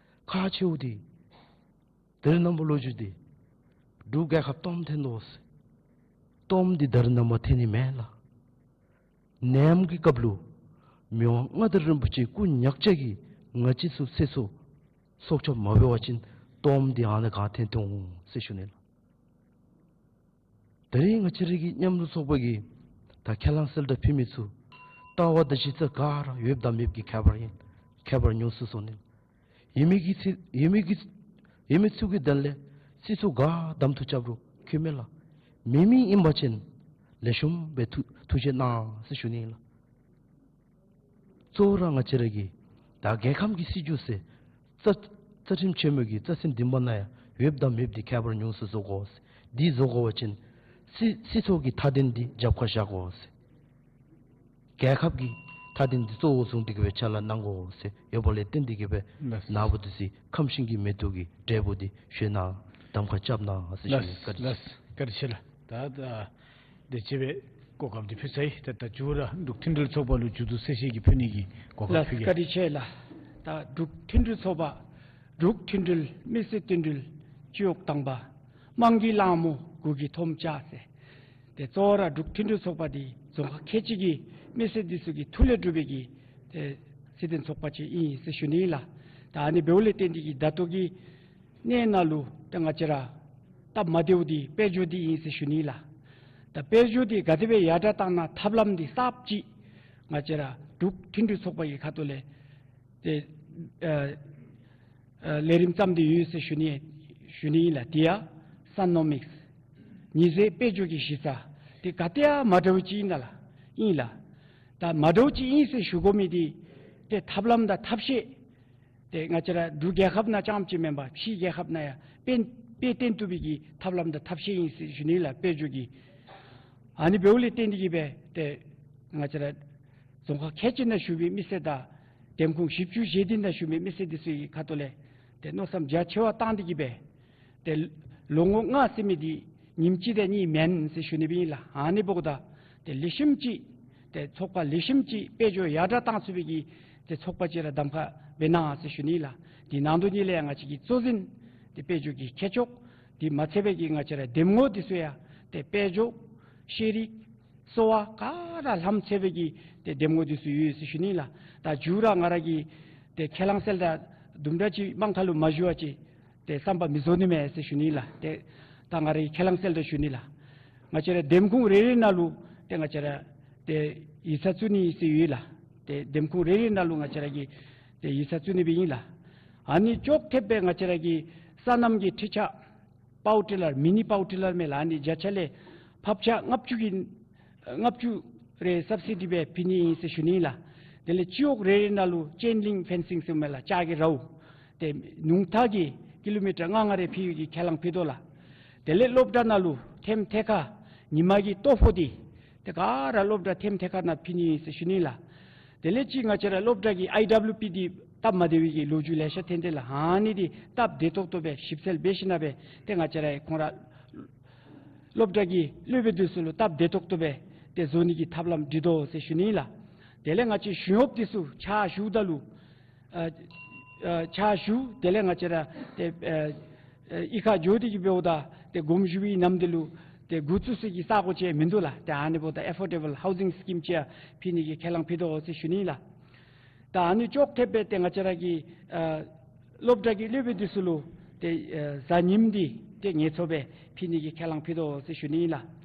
ཁག་ཆེཝ་འདི་ད་རེས་ནངས་པ་ལོ་རྒྱུས་འདི་འབྲུག་རྒྱལ་ཁབ་སྟོངམ་ཐོན་དོ་ཟེར། སྟོངམ་འདི་ད་རེས་ནངས་པ་ཐོན་ནི་མེན་ལགས། ནད་ཡམས་ཀྱི་སྐབས་ལུ་མི་དབང་མངའ་བདག་རིན་པོ་ཆེ་སྐུ་ཉག་གཅིག་གིས་ང་བཅས་ཚུ་ཚེ་སྲོག་སྲོག་སྐྱོབ་མ་འབད་བ་ཅིན་སྟོངམ་འདི་ཨ་ནཱ་ག་ཐོན་ཐོན་འོང་ཟེར་ཞུ་ནི་ལགས། ད་རེས་ང་བཅས་ར་གི་མཉམ་རུབ་ཚོགས་པ་གིས་ད་ཁས་བླངས་གསལ་བསྒྲགས་ཕུལ་མི་ཚུ་ལྟ་བ་དང་གཞི་རྩ་ག་ར་ཡོདཔ་དང་མེདཔ་གི་ཁྱད་པར་ཨིན། ཁྱད་པར་ཉུང་སུ་སོང་ནི། ཡོད་མི་གི་ཚེ་ཡོད་མི་གི་ཡོད་མི་ཚུ་གི་དོན་ལས་སྲིད་ཚོགས་ག་གདམ་འཐུ་རྐྱབ་རུང་ཁྱད་མེད་ལགས། མེད་མི་ཨིན་པ་ཅིན་ལེགས་ཤོམ་སྦེ་ཐུགས་ཐུགས་རྗེ་གནང་ཟེར་ཞུ་ནི་ལགས། གཙོ་བོ་ར་ང་བཅས་ར་གི་ད་རྒྱལ་ཁམས་ཀྱི་སྲིད་བྱུས་ཟེར་རྩ་རྩ་ཁྲིམས་ཆེན་མོ་གི་རྩ་ཚན་བདུན་པ་ནང་ཡང་ཡོདཔ་དང་མེདཔ་འདི་ཁྱད་པར་ཉུང་སུ་བཟོ་དགོ་ཟེར། འདི་བཟོ་དགོ་པ་ཅིན་སྲིད་སྲིད་ཚོགས་ཀྱི་མཐའ་དོན་འདི་རྒྱབ་ཁར་བཞག་དགོ་ཟེར། རྒྱལ་ཁབ་ཀྱི་མཐའ་དོན་འདི་གཙོ་བོ་བཟུང་སྟེ་གི་སྦེ་ཕྱག་ལཱ་གནང་དགོ་ཟེར་ཡོདཔ་ལས་བརྟེན་ཏེ་གི་སྦེ་ལགས། ནཱ་བུ་འདི་ཚུ་ཁམས་ཤིང་གི་མེ་ཏོག་གི་འབྲས་བུ་འདི་ཞུ་ནི་གདམ་ཁ་རྐྱབ་གནང་ཟེར་ཞུ་ནི། ལགས་བཀའ་དྲིན་ཆེ། ལགས་བཀའ་དྲིན་ཆེ་ལགས། ད་ད་དེ་ཅིག་སྦེ་གོ་སྐབས་འདི་ཕུལ་ཚར་ཡི། ད་ད་མཇུག་ར་འབྲུག་མཐུན་སྒྲིལ་ཚོགས་པ་ལུ་མཇུག་བསྡུ་གསལ་བཤད་ཅིག་ཕུལ་ནི་གི་གོ་སྐབས། ལགས་ཕུལ་གེ། བཀའ་དྲིན་ཆེ་ལགས། ད་འབྲུག་མཐུན་སྒྲིལ་ཚོགས་པ་འབྲུག་མཐུན་སྒྲིལ་མི་སེར་མཐུན་སྒྲིལ་སྤྱི་འོག་དང་པ། དམངས་ཀྱི་ལངམོ་གུ་གི་ཐོམ་ཅ་ཟེར། དེ་གཙོ་བོ་ར་འབྲུག་མཐུན་སྒྲིལ་ཚོགས་པ་འདི་རྫོང་ཁག་ཁལ་གཅིག་གི་མི་སེར་འདི་ཚུ་གི་ཐུགས་ལས་གྲུབ་པའི་གི་དེ་སྲིད་དོན་ཚོགས་པ་ཅིག་ཨིན་ཟེར་ཞུ་ནི་ལགས། ད་ཨ་ནི་འབདཝ་ལས་བརྟེན་ཏེ་གི་ད་ལྟོ་གི་གནས་ནང་ལུ་ད་ང་བཅས་ར་སྟབས་མ་བདེཝ་འདི་དཔལ་འབྱོར་འདི་ཨིན་ཟེར་ཞུ་ནི་ལགས། ད་དཔལ་འབྱོར་འདི་ག་དེ་སྦེ་ཡར་དྲག་བཏང་ན་ཐབས་ལམ་འདི་གསརཔ་ཅིག་ང་བཅས་ར་འབྲུག་མཐུན་སྒྲིལ་ཚོགས་པ་གི་ཁ་ཐུག་ལས་དེ་ཨ་ཨ་ལས་རིམ་བརྩམས་ཏེ་ཡོད་ཟེར་ཞུ་ནི་ཞུ་ནི་ཨིན་ལགས། དེ་ཡང་སན་ནོ་མིགསི་ཉི་ཟེར་དཔལ་འབྱོར་གྱི་གཞི་རྩ་དེ་ག་ཏེ་ཡང་མ་འདྲཝ་ཅིག་ཨིན་ན་ལགས། ཨིན་ལགས། ད་མ་འདྲཝ་ཅིག་ཨིན་ཟེར་ཞུ་དགོ་མི་འདི་དེ་ཐབས་ལམ་དང་ཐབས་ཤེས་དེ་ང་བཅས་ར་འབྲུག་རྒྱལ་ཁབ་ནང་རྐྱངམ་ཅིག་མེན་པར་ཕྱི་རྒྱལ་ཁབ་ནང་ཡང་དཔེ་དཔེ་སྟོན་བཏུབ་པའི་གི་ཐབས་ལམ་དང་ཐབས་ཤེས་ཨིན་ཟེར་ཞུ་ནི་ལགས། དཔལ་འབྱོར་གྱི་ཨ་ནི་འབདཝ་ལས་བརྟེན་ཏེ་གི་སྦེ་དེ་ང་བཅས་ར་རྫོང་ཁག་ཁལ་གཅིག་ནང་བཞུགས་པའི་མི་སེར་དང་འདེམས་ཁོངས་བཞི་བཅུ་ཞེ་བདུན་ནང་བཞུགས་པའི་མི་སེར་འདི་ཚུ་གི་ཁ་ཐུག་ལས་དེ་མནོ་བསམ་རྒྱ་ཆེ་བ་བཏང་སྟེ་གི་སྦེ་དེ་ལོ་ངོ་ལྔ་ཟེར་མི་འདི་ཉིནམ་གཅིག་དང་གཉིས་མེན་ཟེར་ཞུ་ནི་སྦེ་ཨིན་ལགས། ཨ་ནི་འབདཝ་ད་དེ་ལེགས་ཤོམ་ཅིག་ ཏེ་ཚོགས་པ་ལེགས་ཤོམ་ཅིག་དཔལ་འབྱོར་ཡར་དྲག་གཏང་ཚུགས་པའི་གི་ཏེ་ཚོགས་པ་ཅིག་ར་གདམ་ཁ་འབད་གནང་ཟེར་ཞུ་ནི་ལགས། དེ་ནང་དོན་ཉིད་ལས་ཡང་ང་བཅས་ཀྱི་གཙོ་འཛིན་ཏེ་དཔལ་འབྱོར་གྱི་མཁས་མཆོག་དེ་མ་ཚད་པའི་གི་ང་བཅས་ར་འདེམས་ངོ་འདི་ཚུ་ཡང་ཏེ་དཔལ་འབྱོར་ཤེས་རིག་གསོ་བ་ག་ར་ལྷམ་ཚད་པའི་གི་ཏེ་འདེམས་ངོ་འདི་ཚུ་ཡོད་ཟེར་ཞུ་ནི་ལགས། ད་མཇུག་ར་ང་ར་གི་ཏེ་ཁས་བླངས་གསལ་བསྒྲགས་དུམ་གྲ་ཅིག་དམངས་ཁ་ལུ་མ་ཞུ་བ་ཅིན་ཏེ་བསམ་པ་མི་རྫོགས་ནི་མས་ཟེར་ཞུ་ནི་ལགས། ཏེ་ད་ང་རའི་ཁས་བླངས་གསལ་བསྒྲགས་ཞུ་ནི་ལགས། ང་བཅས་ར་འདེམས་ཁོངས་རེ་རེ་ནང་ལུ་ཏེ་ང་བཅས་ར་ཏེ་ཡིག་ཚང་བཙུགས་ནི་ཟེར་ཡོད་ལགས། ཏེ་འདེམས་ཁོངས་རེ་རེ་ནང་ལུ་ང་བཅས་ར་གིས་ཏེ་ཡིག་ཚང་བཙུགས་ནི་སྦེ་ཨིན་ལགས། ཨ་ནི་ཅོག་འཐདཔ་སྦེ་ང་བཅས་ར་གི་སོ་ནམ་གྱི་འཕྲུལ་ཆས་པ་ཝར་ཊི་ལར་མི་ནི་པ་ཝར་ཊི་ལར་མས་ལགས། ཨ་ནི་བརྒྱ་ཆ་ལས་ཕབ་ཆ་ལྔ་བཅུ་གི་ལྔ་བཅུ་རེ་སབ་སི་ཌི་སྦེ་ཕུལ་ནི་ཨིན་ཟེར་ཞུ་ནི་ལགས། དེ་ལས་སྤྱི་འོག་རེ་རེ་ནང་ལུ་ཅེན་ལིང་ཕེན་སིང་ཟེར་མས་ལགས། ལྕགས་ཀྱི་རཝ་ཏེ་ཉུང་མཐའ་གི་ཀི་ལོ་མི་ཊར་ལྔ་ལྔ་རེ་ཕུལ་ནི་གི་ཁས་བླངས་ཕུལ་དོ་ལགས། དེ་ལས་སློབ་གྲྭ་ནང་ལུ་ཐེམ་ཐེ་ཁ་ཉི་མ་གི་ལྟོ་ཕོགས་འདི་ཏེ་ག་ར་སློབ་གྲྭ་ཐེམ་ཐེ་ཁ་ནང་ཕུལ་ནི་ཨིན་ཟེར་ཞུ་ནི་ལགས། དེ་ལས་ཅིག་ང་བཅས་ར་སློབ་གྲྭ་གི་ཨའི་ཌབ་ལུ་པི་འདི་སྟབས་མ་བདེ་བའི་གི་ལོ་རྒྱུས་ལེ་ཤ་ཐོན་ཏེ་ལགས། ཨ་ནི་འདི་སྟབས་བདེ་ཏོག་ཏོ་སྦེ་ཞིབ་འཚོལ་འབད་ཞིནམ་སྦེ་ཏེ་ང་བཅས་ར་ཁོང་ར་སློབ་གྲྭ་གི་སློབ་དཔོན་འདི་ཚུ་ལུ་སྟབས་བདེ་ཏོག་ཏོ་སྦེ་ཏེ་བཟོ་ནི་གི་ཐབས་ལམ་སྒྲིག་དོ་ཟེར་ཞུ་ནི་ལགས། དེ་ལས་ང་བཅས་གཞུང་གཡོགཔ་འདི་ཚུ་ཕྱག་ཞུཝ་ད་ལུ་ཨ་ཨ་ཕྱག་ཞུ། དེ་ལས་ང་བཅས་ར་ཏེ་ཨ་ཨ་གཡུས་ཁར་འགྱོ་སྟེ་གི་འབདཝ་ད་ཏེ་དགོངསམ་ཞུ་བའི་ནམ་དུས་ལུ་ཏེ་འགོ་བཙུགས་ས་གི་ས་གོ་ཅིག་མིན་འདུག་ལགས། ཏེ་ཨ་ནི་འབདཝ་ད་ཨེ་ཕོར་ཌེ་བཱལ་ཧའུ་ཟིང་སི་ཀིམ་ཅིག་ཕུལ་ནི་གི་ཁས་བླངས་ཕུལ་དོ་ཟེར་ཞུ་ནི་ལགས། ད་ཨ་ནི་ཅོག་འཐདཔ་སྦེ་ཏེ་ང་བཅས་ར་གི་ཨ་སློབ་གྲྭ་གི་སློབ་དཔོན་འདི་ཚུ་ལུ་ཏེ་ཨ་གཟའ་ཉིམ་འདི་ཏེ་ངལ་འཚོ་སྦེ་ཕུལ་ནི་གི་ཁས་བླངས་ཕུལ་དོ་ཟེར་ཞུ་ནི་ལགས།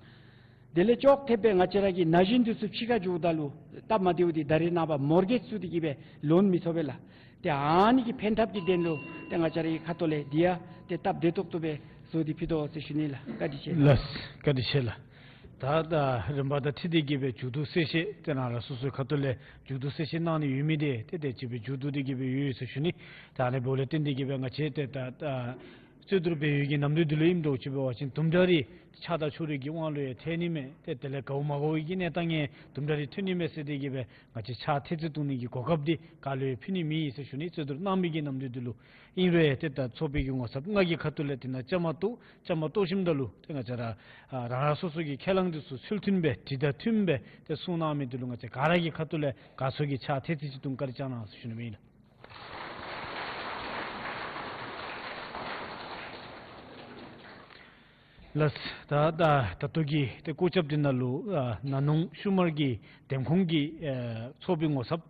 དེ་ལས་ཅོག་འཐདཔ་སྦེ་ང་བཅས་ར་གི་ན་གཞོན་འདི་ཚུ་ཕྱི་ཁར་འགྱོཝ་ད་ལུ་སྟབས་མ་བདེཝ་འདི་ད་རེས་ནངས་པ་མོར་གེཇ་བཙུགས་ཏེ་གི་སྦེ་ལོན་མི་ཐོབ་པས་ལགས། ཏེ་ཨ་ནི་གི་ཕན་ཐབས་ཀྱི་དོན་ལུ་ཏེ་ང་བཅས་ར་གི་ཁ་ཐུག་ལས་འདི་ཡང་ཏེ་སྟབས་བདེ་ཏོག་ཏོ་སྦེ་བཟོ་སྟེ་ཕུལ་དོ་ཟེར་ཞུ་ནི་ལགས། བཀའ་དྲིན་ཆེ། ལགས་བཀའ་དྲིན་ཆེ་ལགས། ད་ད་རིམ་པ་དང་འཁྲིལ་ཏེ་གི་སྦེ་མཇུག་བསྡུ་གསལ་བཤད་ཏེ་རང་རང་སོ་སོའི་ཁ་ཐུག་ལས་མཇུག་བསྡུ་གསལ་བཤད་གནང་ནི་ཡོད་མི་འདི་ཏེ་དེ་ཅིག་སྦེ་མཇུག་བསྡུ་སྟེ་གི་སྦེ་ཡོད་ཟེར་ཞུ་ནི། ད་ཨ་ནི་འབདཝ་ལས་བརྟེན་ཏེ་གི་སྦེ་ང་བཅས་ཏེ་ད་ད་རྩོད་བསྡུར་འབད་བའི་གི་ནམ་དུས་འདི་ལུ་ཨིནམ་འདྲཝ་ཅིག་འབད་བ་ཅིན་དུམ་གྲ་རེ་ཆགས་སྡང་ཕྱོགས་རིས་ཀྱི་དབང་ལུ་ཡང་ཐལ་ནི་མས། ཏེ་དེ་ལས་དགའཝ་མ་དགའ་བའི་གི་གནས་སྟངས་ཡང་དུམ་གྲ་རེ་ཐོན་ནི་མས་ཟེར་ཏེ་གི་སྦེ་ང་བཅས་ཕྱག་ཐེ་བཙུགས་གཏང་ནི་གི་གོ་སྐབས་འདི་ག་ལུ་ཡང་ཕུལ་ནི་མེད་ཟེར་ཞུ་ནི། རྩོད་བསྡུར་གནང་མི་གི་ནམ་དུས་འདི་ལུ་ཨིན་རུང་ཏེ་ད་ཚོགས་པའི་གི་ངོ་ཚབ་ང་གི་ཁ་ཐུག་ལས་དེ་ནང་བཅའ་མར་གཏོགས། བཅའ་མར་གཏོགས་ཞིནམ་ད་ལུ་ཏེ་ང་བཅས་ར་ཨ་རང་རང་སོ་སོ་གི་ཁས་བླངས་འདི་ཚུ་ཚུལ་མཐུན་སྦེ་འགྲིག་དང་མཐུན་སྦེ་ཏེ་གསུང་གནང་མི་འདི་ལུ་ང་བཅས་ག་ར་གི་ཁ་ཐུག་ལས་དགའ་ཚོར་གྱི་ཕྱག་ཐེ་བཙུགས་ཅིག་གཏང་བཀའ་དྲིན་བསྐྱང་གནང་ཟེར་ཞུ་ནི་ཨིན་ལགས། ལགས། ད་ད་ད་ལྟོ་གི་ཏེ་སྐོར་རྒྱབ་འདི་ནང་ལུ་ཨ་ན་ནོང་ཤུ་མར་གྱི་འདེམས་ཁོངས་ཀྱི་ཨ་ཚོགས་པའི་ངོ་ཚབ་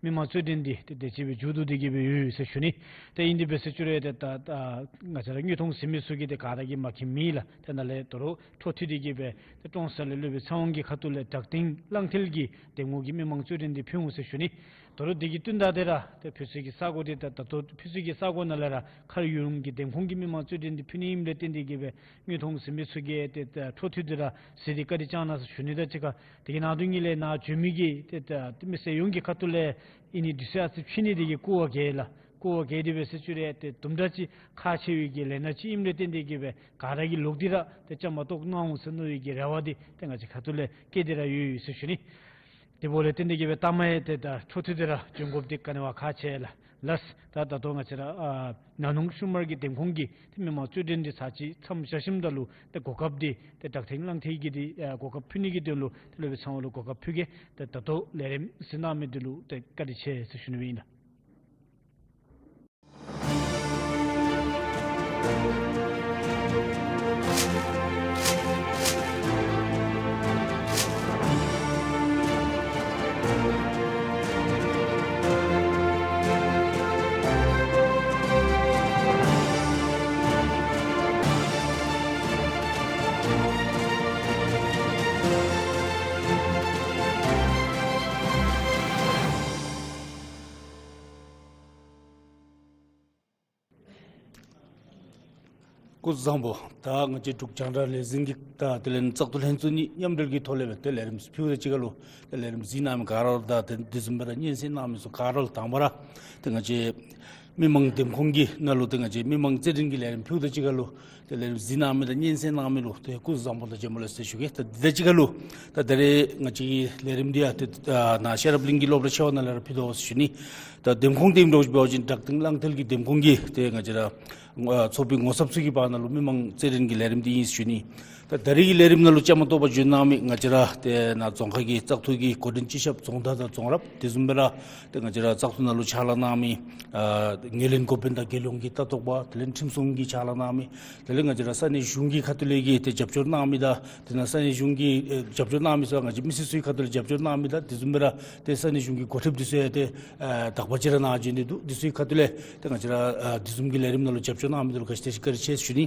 མི་མང་རྩོད་འགྲན་འདི་ཏེ་དེ་ཅིག་སྦེ་མཇུག་བསྡུ་སྟེ་གི་སྦེ་ཡོད་ཟེར་ཞུ་ནི། ཏེ་ཨིན་དེ་སྦེ་ཟེར་ཞུ་རུང་ཏེ་ད་ད་ང་བཅས་ར་དངོས་མཐོང་གཟིགས་མི་ཚུ་གིས་ཏེ་ག་ར་གིས་མ་མཁྱེན་མེད་ལགས། ཏེ་ནཱ་ལས་དོ་རུང་འཕྲོ་མཐུད་དེ་གི་སྦེ་ཏེ་ཀྲོང་གསར་ལས་སློབ་དཔོན་ཚེ་དབང་གི་ཁ་ཐུག་ལས་བྲག་སྟེང་གླང་མཐིལ་གྱི་འདེམས་ངོ་གི་མི་མང་རྩོད་འགྲན་འདི་ཕུལ་འོང་ཟེར་ཞུ་ནི། དོ་རུང་དེ་གི་བསྟུན་ད་དེ་ར་ཏེ་ཕུལ་ས་གི་ས་གོ་འདི་ད་ད་ལྟོ་ཕུལ་ས་གི་ས་གོ་ནང་ལས་ར་མཁར་ཡུལ་ལུང་གི་འདེམས་ཁོངས་ཀྱི་མི་མང་རྩོད་འགྲན་འདི་ཕུལ་ནི་ཨིནམ་ལས་བརྟེན་ཏེ་གི་སྦེ་དངོས་མཐོང་གཟིགས་མི་ཚུ་གིས་ཏེ་ད་འཕྲོ་མཐུད་དེ་ར་གཟིགས་ཏེ་བཀའ་དྲིན་བསྐྱང་གནང་ཟེར་ཞུ་ནི། ད་ཅི་ཁ་དེ་གི་ནང་དོན་ཉིད་ལས་ནཱ་བྱོན་མི་གི་ཏེ་ད་མི་སེར་ཡོངས་ཀྱི་ཁ་ཐུག་ལས་ཨིན་ནི་དུས་ཚོད་ཨ་ཙི་འཕྱི་ནི་དེ་གིས་སྐུ་བ་འགྱེལ་ལགས། སྐུ་བ་འགྱེལ་དེ་སྦེ་ཟེར་ཞུ་རུང་ཏེ་དུམ་གྲ་ཅིག་ཁག་ཆེ་བའི་གི་ལས་སྣ་ཅིག་ཨིནམ་ལས་བརྟེན་ཏེ་གི་སྦེ་ག་ར་གིས་ལོག་སྟེ་ར་ཏེ་བཅའ་མར་གཏོགས་གནང་འོང་ཟེར་མནོ་བའི་གི་རེ་བ་འདི་ཏེ་ང་བཅས་ཁ་ཐུག་ལས་བསྐྱེད་དེ་ར་ཡོད་ཡོད་ཟེར་ཞུ་ནི། དེ་འབདཝ་ལས་བརྟེན་ཏེ་གི་སྦེ་ལྟ་མ་ཡི་ཏེ་ད་འཕྲོ་མཐུད་དེ་ར་བྱོན་དགོཔ་འདི་ག་ནི་བ་ཁག་ཆེ་ལགས། ལགས། ད་ད་ལྟོ་ང་བཅས་ར་ཨ་ན་ནོང་ཤུ་མར་གྱི་འདེམས་ཁོངས་ཀྱི་ཏེ་མི་མང་རྩོད་འགྲན་འདི་ཚར་གཅིག་མཚམས་བཞག་ཞིནམ་ད་ལུ་ཏེ་གོ་སྐབས་འདི་ཏེ་བྲག་སྟེང་གླང་མཐིལ་གྱི་འདི་ཨ་གོ་སྐབས་ཕུལ་ནི་གི་དོན་ལུ་ཏེ་སློབ་དཔོན་ཚེ་དབང་ལུ་གོ་སྐབས་ཕུལ་གེ། ཏེ་ད་ལྟོ་ལས་རིམ་གཟིགས་གནང་མི་འདི་ལུ་ཏེ་བཀའ་དྲིན་ཆེ་ཟེར་ཞུ་ནི་ཨིན་ལགས། སྐུ་གཟུགས་བཟང་པོ། ད་ང་བཅས་འབྲུག་རྒྱང་བསྒྲགས་ལས་འཛིན་གྱི་ད་དེ་ལས་བཙག་འཐུ་ལྷན་ཚོགས་གཉིས་མཉམ་འབྲེལ་གྱི་ཐོག་ལས་སྦེ་ཏེ་ལས་རིམ་ཕུལཝ་ད་གཅིག་ཁར་ལུ་ཏེ་ལས་རིམ་གཟིགས་གནང་མི་ག་ར་ལུ་ད་ཏེ་དེ་བཟུམ་སྦེ་ར་སྙན་གསན་གནང་མི་ཚུ་ག་ར་ལུ་དང་པ་ར་ཏེ་ང་བཅས་མི་མང་འདེམས་ཁོངས་ཀྱི་ནང་ལུ་ཏེ་ང་བཅས་མི་མང་རྩོད་འགྲན་གྱི་ལས་རིམ་ཕུལཝ་ད་གཅིག་ཁར་ལུ་ཏེ་ལས་རིམ་གཟིགས་གནང་མི་དང་སྙན་གསན་གནང་མི་ལུ་ཏེ་སྐུ་གཟུགས་བཟང་པོ་དང་བྱོན་པ་ལེགས་ཟེར་ཞུ་གེ། ད་འདི་དང་གཅིག་ཁར་ལུ་ད་ད་རེས་ང་བཅས་ཀྱི་ལས་རིམ་འདི་ཡང་ཏེ་ད་ནཱ་ཤེས་རབ་གླིང་གི་སློབ་གྲྭ་ཆེ་བ་ནང་ལས་ར་ཕུལ་དོ་ཟེར་ཞུ་ནི། ད་འདེམས་ཁོངས་འདི་ཨིནམ་འདྲཝ་ཅིག་འབད་བ་ཅིན་བྲག་སྟེང་གླང་མཐིལ་གྱི་འདེམས་ཁོངས་ཀྱི་ཏེ་ང་བཅས་ར་ཨ་ཚོགས་པའི་ངོ་ཚབ་ཚུ་གི་བར་ན་ལུ་མི་མང་རྩོད་འགྲན་གྱི་ལས་རིམ་འདི་ཨིན་ཟེར་ཞུ་ནི། ད་ད་རེས་ཀྱི་ལས་རིམ་ནང་ལུ་བཅའ་མར་གཏོགས་པར་འབྱོན་གནང་མི་ང་བཅས་ར་ཏེ་ནཱ་རྫོང་ཁག་གི་བཙག་འཐུ་གི་འགོ་འདྲེན་སྤྱི་ཁྱབ་རྫོང་བདག་དང་རྫོང་རབ་དེ་བཟུམ་སྦེ་ར་ཏེ་ང་བཅས་ར་བཙག་འཐུ་ནང་ལུ་ཕྱག་ལཱ་གནང་མི་ཨ་ངོས་ལེན་འགོ་དཔོན་དང་རྒྱལ་ཡོངས་ཀྱི་ལྟ་རྟོག་པ་དེ་ལས་ཁྲིམས་སྲུང་གི་ཕྱག་ལཱ་གནང་མི་དེ་ལས་ང་བཅས་ར་ས་གནས་གཞུང་གི་ཁ་ཐུག་ལས་ཀྱི་ཏེ་རྒྱབ་སྐྱོར་གནང་མི་དང་དེ་ནང་ས་གནས་གཞུང་གི་ཨེ་རྒྱབ་སྐྱོར་གནང་མི་ཚུ་ང་བཅས་མི་སེར་ཚུའི་ཁ་ཐུག་ལས་རྒྱབ་སྐྱོར་གནང་མི་དང་དེ་བཟུམ་སྦེ་ར་ཏེ་ས་གནས་གཞུང་གི་འགོ་ཁྲིདཔ་འདི་ཚུ་ཡང་ཏེ་ཨ་དག་པ་ཅིག་ར་ནཱ་བྱོན་ཏེ་འདུག། འདི་ཚུའི་ཁ་ཐུག་ལས་ཏེ་ང་བཅས་ར་ཨ་དེ་བཟུམ་གྱི་ལས་རིམ་ནང་ལུ་རྒྱབ་སྐྱོར་གནང་མི་འདི་ལུ་ག་ཅི་དེ་ཅིག་བཀའ་དྲིན་ཆེ་ཟེར་ཞུ་ནི།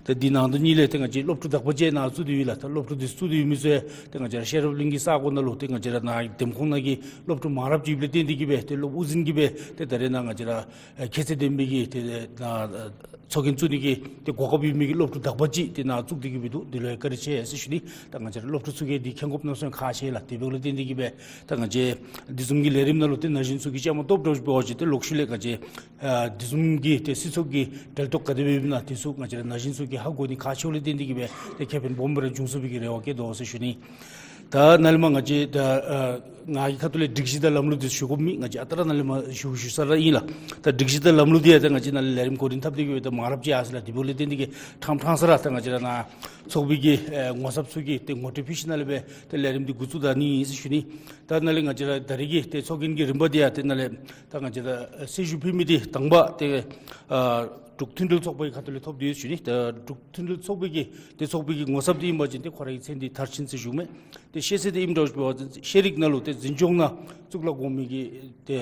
ད་འདི་ནང་དོན་གཉིས་ལས་ཏེ་ང་བཅས་སློབ་ཕྲུག་དག་པ་ཅིག་ནཱ་བཙུགས་ཏེ་ཡོད་ལགས། ད་སློབ་ཕྲུག་འདི་བཙུགས་ཏེ་ཡོད་མི་ཚུ་ཡང་ཏེ་ང་བཅས་ར་ཤེས་རབ་གླིང་གི་ས་གོ་ནང་ལུ་ཏེ་ང་བཅས་ར་ནཱ་འདེམས་ཁོངས་ནང་གི་སློབ་ཕྲུག་མང་རབས་ཅིག་ལས་བརྟེན་ཏེ་གིས་སྦེ་ཏེ་སློབ་དབུ་འཛིན་གྱིས་སྦེ་ཏེ་ད་རེས་ནཱ་ང་བཅས་ར་ཨ་ཁྱད་ཚད་ལྡན་པའི་གི་ཏེ་ནཱ་ཚོགས་རྒྱན་བཙུགས་ནི་གི་ཏེ་གོ་སྐབས་ཡོད་མི་གི་སློབ་ཕྲུག་དག་པ་ཅིག་ཏེ་ནཱ་བཙུགས་ཏེ་གིས་སྦེ་འདུག། འདི་ལུ་ཡང་བཀའ་དྲིན་ཆེ་ཟེར་ཞུ་ནི། ད་ང་བཅས་ར་སློབ་ཕྲུག་ཚུ་གིས་འདི་མཁྱེན་དགོཔ་ནང་སོང་ཁག་ཆེ་ལགས། དེ་འབདཝ་ལས་བརྟེན་ཏེ་གིས་སྦེ་ད་ང་བཅས་འདི་བཟུམ་གྱི་ལས་རིམ་ནང་ལུ་ཏེ་ན་གཞོན་ཚུ་གིས་བཅའ་མར་གཏོགསཔ་འདྲཝ་ཅིག་འབད་བ་ཅིན་ཏེ་ལོག་ཤུལ་ལས་ང་བཅས་ཨ་དེ་བཟུམ་གྱི་ཏེ་སྲིད་ཚོགས་ཀྱི་གྲལ་གཏོགས་ག་དེ་སྦེ་ཡོདཔ་ཨིན་ན་དེ་ཚུ་ང་བཅས་ར་ན་གཞོན་ཚུ་གིས་ཧ་གོ་ནི་ཁག་ཆེཝ་ལས་བརྟེན་ཏེ་གིས་སྦེ་ཏེ་ཁེ་ཕན་སྦོམ་སྦེ་ར་འབྱུང་ཚུགས་པའི་གི་རེ་བ་བསྐྱེད་དོ་ཟེར་ཞུ་ནི། ད་ནཱ་ལས་མར་ང་བཅས་ད་ཨ་ང་གི་ཁ་ཐུག་ལས་སྒྲིག་གཞི་དང་ལམ་ལུགས་འདི་ཞུ་དགོ་མི་ང་བཅས་ཨ་རྟག་ར་ནཱ་ལས་མར་ཞུ་ཞུ་ས་ར་ཨིན་ལགས། ད་སྒྲིག་གཞི་དང་ལམ་ལུགས་འདི་ཡང་ད་ང་བཅས་ནཱ་ལས་ལས་རིམ་གོ་རིམ་འཐབ་སྟེ་གིས་སྦེ་ད་མང་རབས་ཅིག་ཡར་སོ་ཡི་ལགས། དེ་འབདཝ་ལས་བརྟེན་ཏེ་གིས་ཕྲང་ཕྲང་ས་ར་ད་ང་བཅས་ར་ནཱ་ཚོགས་པའི་གི་ཨེ་ངོ་ཚབ་ཚུ་གིས་ཏེ་ངོ་སྤྲོད་ཕུལ་ཞིནམ་ལས་སྦེ་ཏེ་ལས་རིམ་འདི་འགོ་བཙུགས་ད་ནི་ཨིན་ཟེར་ཞུ་ནི། ད་ནཱ་ལས་ང་བཅས་ར་ད་རེས་ཀྱི་ཏེ་ཚོགས་རྒྱན་གྱི་རིམ་པ་འདི་ཡང་ཏེ་ནཱ་ལས་ད་ང་བཅས་ར་ཨེ་གསལ་ཞུ་ཕུལ་མི་འདི་དང་པ་ཏེ་ཨ་འབྲུག་མཐུན་སྒྲིལ་ཚོགས་པའི་ཁ་ཐུག་ལས་ཐོབ་སྟེ་ཡོད་ཟེར་ཞུ་ནི། ད་འབྲུག་མཐུན་སྒྲིལ་ཚོགས་པའི་གི་ཏེ་ཚོགས་པའི་གི་ངོ་ཚབ་འདི་ཨིན་པ་ཅིན་ཏེ་ཁོ་རའི་མཚན་འདི་མཐར་ཕྱིན་ཟེར་ཞུཝ་མས། ཏེ་ཤེས་ཚད་འདི་ཨིནམ་འདྲཝ་ཅིག་འབད་བ་ཅིན་ཤེས་རིག་ནང་ལུ་ཏེ་འཛིན་སྐྱོང་ནང་གཙུག་ལག་གོང་མའི་གི་ཏེ་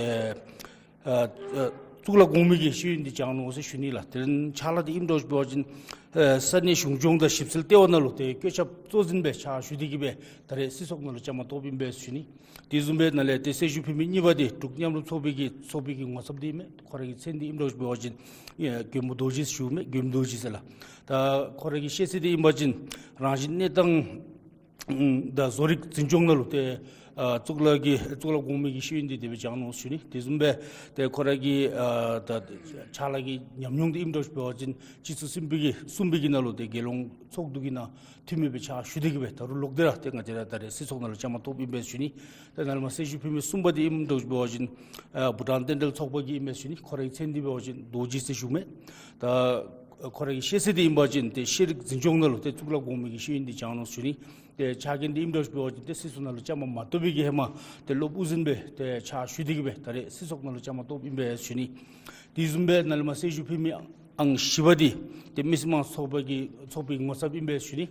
ཨ་ཨ་གཙུག་ལག་གོང་མའི་གི་ཤེས་ཡོན་འདི་སྦྱང་ནུག་ཟེར་ཞུ་ནི་ལགས། དེ་ལས་ཕྱག་ལཱ་འདི་ཨིནམ་འདྲཝ་ཅིག་འབད་བ་ཅིན་ཨ་ས་གནས་གཞུང་སྐྱོང་དང་ཞིབ་འཚོལ་ལྟེ་བ་ནང་ལུ་ཏེ་བཀོད་ཁྱབ་གཙོ་འཛིན་སྦེ་ཕྱག་ཞུ་སྟེ་གིས་སྦེ་ད་རེས་སྲིད་ཚོགས་ནང་ལུ་བཅའ་མར་གཏོགསཔ་ཨིན་པས་ཟེར་ཞུ་ནི། དེ་བཟུམ་སྦེ་ནཱ་ལས་ཏེ་གསལ་ཞུ་ཕུལ་མི་གཉིས་པ་འདི་འབྲུག་མཉམ་རུབ་ཚོགས་པའི་གི་ཚོགས་པའི་གི་ངོ་ཚབ་འདི་ཨིན་མས། ཁོ་རའི་གི་མཚན་འདི་ཨིནམ་འདྲཝ་ཅིག་འབད་བ་ཅིན་ཨེ་མགོན་པོ་རྡོ་རྗེ་ཟེར་ཞུཝ་མས། མགོནམ་རྡོ་རྗེ་ཟེར་ལགས། ད་ཁོ་རའི་གི་ཤེས་ཚད་འདི་ཨིན་པ་ཅིན་རང་བཞིན་གནས་སྟངས་དང་བཟོ་རིག་འཛིན་སྐྱོང་ནང་ལུ་ཏེ་ཨ་གཙུག་ལག་གི་གཙུག་ལག་གོང་མའི་གི་ཤེས་ཡོན་འདི་དེ་སྦེ་སྦྱང་ནུག་ཟེར་ཞུ་ནི། དེ་བཟུམ་སྦེ་ཏེ་ཁོ་རའི་གི་ཨ་ད་ཕྱག་ལཱ་གི་ཉམས་མྱོང་འདི་ཨིནམ་འདྲཝ་ཅིག་འབད་བ་ཅིན་སྤྱི་ཚོགས་གསུམ་པའི་གི་གསུམ་པའི་གི་ནང་ལུ་ཏེ་རྒྱལ་ཡོངས་ཚོགས་འདུ་གི་ནང་འཐུས་མི་སྦེ་ཕྱག་ཞུ་སྟེ་གིས་སྦེ་ད་རུང་ལོག་སྟེ་ར་ཏེ་ང་བཅས་ར་ད་རེས་སྲིད་ཚོགས་ནང་ལུ་བཅའ་མར་གཏོགསཔ་ཨིན་པས་ཟེར་ཞུ་ནི། ཏེ་ནཱ་ལས་མར་གསལ་ཞུ་ཕུལ་མི་གསུམ་པ་འདི་ཨིནམ་འདྲཝ་ཅིག་འབད་བ་ཅིན་ཨ་བྷུ་ཊཱན་རྟེན་འབྲེལ་ཚོགས་པ་གི་ཨིན་པས་ཟེར་ཞུ་ནི། ཁོ་རའི་མཚན་འདི་འབད་བ་ཅིན་རྡོ་རྗེ་ཟེར་ཞུཝ་མས། ད་ཁོ་རའི་གི་ཤེས་ཚད་འདི་ཨིན་པ་ཅིན་ཏེ་ཤེས་རིག་འཛིན་སྐྱོང་ནང་ལུ་ཏེ་གཙུག་ལག་གོང་མའི་གི་ཤེས་ཡོན་འདི་སྦྱང་ནུག་ཟེར་ཞུ་ནི། ཏེ་ཕྱག་འགན་འདི་ཨིནམ་འདྲཝ་ཅིག་འབད་བ་ཅིན་ཏེ་སྲིད་ཚོགས་ནང་ལུ་བཅའ་མར་མ་གཏོགས་པའི་གི་ཧེ་མ་ཏེ་སློབ་དབུ་འཛིན་སྦེ་ཏེ་ཕྱག་ཞུ་སྟེ་གིས་སྦེ་ད་རེས་སྲིད་ཚོགས་ནང་ལུ་བཅའ་མར་གཏོགསཔ་ཨིན་པས་ཟེར་ཞུ་ནི། དེ་བཟུམ་སྦེ་ནཱ་ལས་མར་གསལ་ཞུ་ཕུལ་མི་ཨང་བཞི་པ་འདི་ཏེ་མི་སེར་དམངས་གཙོ་ཚོགས་པ་གི་ཚོགས་པའི་ངོ་ཚབ་ཨིན་པས་ཟེར་ཞུ་ནི།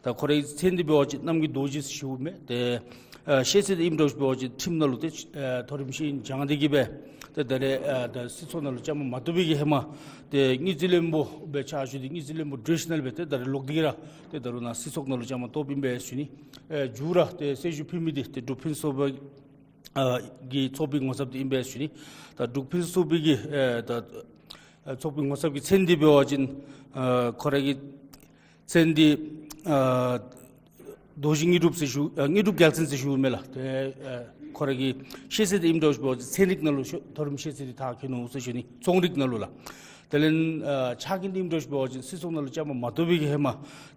ད་ཁོ་རའི་མཚན་འདི་འབད་བ་ཅིན་རྣམ་རྒྱལ་རྡོ་རྗེ་ཟེར་ཞུཝ་མས། ཏེ་ཨ་ཤེས་ཚད་འདི་ཨིནམ་འདྲཝ་ཅིག་འབད་བ་ཅིན་ཁྲིམས་ནང་ལུ་ཏེ་ཨ་མཐོ་རིམ་ཤེས་ཡོན་སྦྱང་སྟེ་གིས་སྦེ་ཏེ་ད་རེས་ཨ་ད་སྲིད་ཚོགས་ནང་ལུ་བཅའ་མར་མ་གཏོགས་པའི་གི་ཧེ་མ་ཏེ་དངུལ་རྩིས་བློན་པོ་སྦེ་ཕྱག་ཞུ་སྟེ་དངུལ་རྩིས་བློན་པོ་གྲོལ་ཞིནམ་ལས་སྦེ་ཏེ་ད་རེས་ལོག་སྟེ་གིས་ར་ཏེ་ད་རུང་ནཱ་སྲིད་ཚོགས་ནང་ལུ་བཅའ་མར་གཏོགསཔ་ཨིན་པས་ཟེར་ཞུ་ནི། ཨེ་མཇུག་ར་ཏེ་གསལ་ཞུ་ཕུལ་མི་འདི་ཏེ་འབྲུག་ཕུན་སུམ་ཚོགས་པ་ཨ་གི་ཚོགས་པའི་ངོ་ཚབ་འདི་ཨིན་པས་ཟེར་ཞུ་ནི། ད་འབྲུག་ཕུན་སུམ་ཚོགས་པའི་གི་ཨེ་ད་ཨ་ཚོགས་པའི་ངོ་ཚབ་ཀྱི་མཚན་འདི་འབད་བ་ཅིན་ཨ་ཁོ་རའི་གི་མཚན་འདི་ཨ་རྡོ་རྗེ་དངོས་གྲུབ་ཟེར་ཞུ་ཨ་དངོས་གྲུབ་རྒྱལ་མཚན་ཟེར་ཞུཝ་མས་ལགས། ཏེ་ཨ་ཁོ་རའི་གི་ཤེས་ཚད་འདི་ཨིནམ་འདྲཝ་ཅིག་འབད་བ་ཅིན་ཚན་རིག་ནང་ལུ་ཤོ་མཐོ་རིམ་ཤེས་ཚད་འདི་མཐར་འཁྱོལ་ནུག་ཟེར་ཞུ་ནི། ཚོང་རིག་ནང་ལུ་ལགས། དེ་ལས་ཨ་ཕྱག་འགན་འདི་ཨིནམ་འདྲཝ་ཅིག་འབད་བ་ཅིན་སྲིད་ཚོགས་ནང་ལུ་བཅའ་མར་མ་གཏོགས་པའི་གི་ཧེ་མ་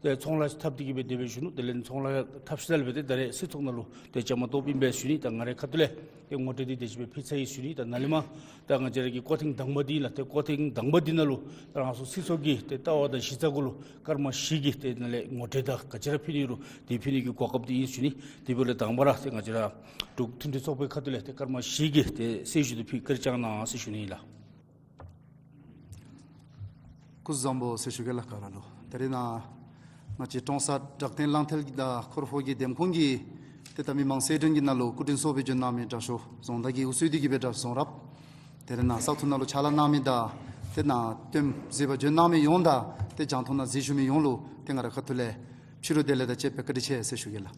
ཏེ་ཚོང་ལཱ་འཐབ་སྟེ་གིས་སྦེ་དེ་སྦེ་བཞུགས་ནུག། དེ་ལས་ཚོང་ལཱ་འཐབ་ཞིནམ་ལས་སྦེ་ཏེ་ད་རེས་སྲིད་ཚོགས་ནང་ལུ་ཏེ་བཅའ་མར་གཏོགསཔ་ཨིན་པས་ཟེར་ཞུ་ནི། ད་ང་རའི་ཁ་ཐུག་ལས་ཏེ་ངོ་སྤྲོད་འདི་དེ་ཅིག་སྦེ་ཕུལ་ཚར་ཡི་ཟེར་ཞུ་ནི། ད་ནཱ་ལས་མར་ད་ང་བཅས་ར་གི་སྐོར་ཐེངས་དང་པ་འདི་ལགས། ཏེ་སྐོར་ཐེངས་དང་པ་འདི་ནང་ལུ་ད་རང་སོ་སྲིད་ཚོགས་ཀྱི་ཏེ་ལྟ་བ་དང་གཞི་རྩ་གུ་ལུ་སྐར་མ་བཞི་གི་ཏེ་ནཱ་ལས་ངོ་སྤྲོད་དང་ག་ཅི་ར་ཕུལ་ནི་རུང་དེ་ཕུལ་ནི་གི་གོ་སྐབས་འདི་ཨིན་ཟེར་ཞུ་ནི། དེ་འབདཝ་ལས་དང་པ་ར་ཏེ་ང་བཅས་ར་འབྲུག་མཐུན་སྒྲིལ་ཚོགས་པའི་ཁ་ཐུག་ལས་ཏེ་སྐར་མ་བཞི་གི་ཏེ་གསལ་ཞུ་འདི་ཕུལ་བཀའ་དྲིན་བསྐྱང་གནང་ཟེར་ཞུ་ནི་ལགས། སྐུ་གཟུགས་བཟང་པོ་ཟེར་ཞུ་གེ་ལགས་ག་ར་ལུ། ད་རེས་ནཱ་ང་བཅས་ཀྲོང་གསར་བྲག་སྟེང་གླང་མཐིལ་གྱི་དང་ཁོར་ཧོ་གི་འདེམས་ཁོངས་ཀྱི་ཏེ་ད་མི་མང་རྩོད་འགྲན་གྱི་ནང་ལུ་སྐུ་མགྲོན་ཚུ་སྦེ་འབྱོན་གནང་མི་དྲག་ཤོས་རྫོང་བདག་གིས་འོས་གསོལ་ཏེ་གིས་སྦེ་དྲག་ཤོས་རྫོང་རབ། དེ་ལས་ནཱ་བཙག་འཐུ་ནང་ལུ་ཕྱག་ལཱ་གནང་མི་དང་ཏེ་ནཱ་འདེམས་བཟོད་པར་འབྱོན་གནང་མི་ཡོངས་དང་ཏེ་རྒྱང་མཐོང་ནང་གཟིགས་བཞུགས་མི་ཡོངས་ལུ་ཏེ་ང་རའི་ཁ་ཐུག་ལས་ཕྱི་རུ་བདེ་ལེགས་དང་བཅས་པའི་བཀའ་དྲིན་ཆེ་ཟེར་ཞུ་གེ་ལགས།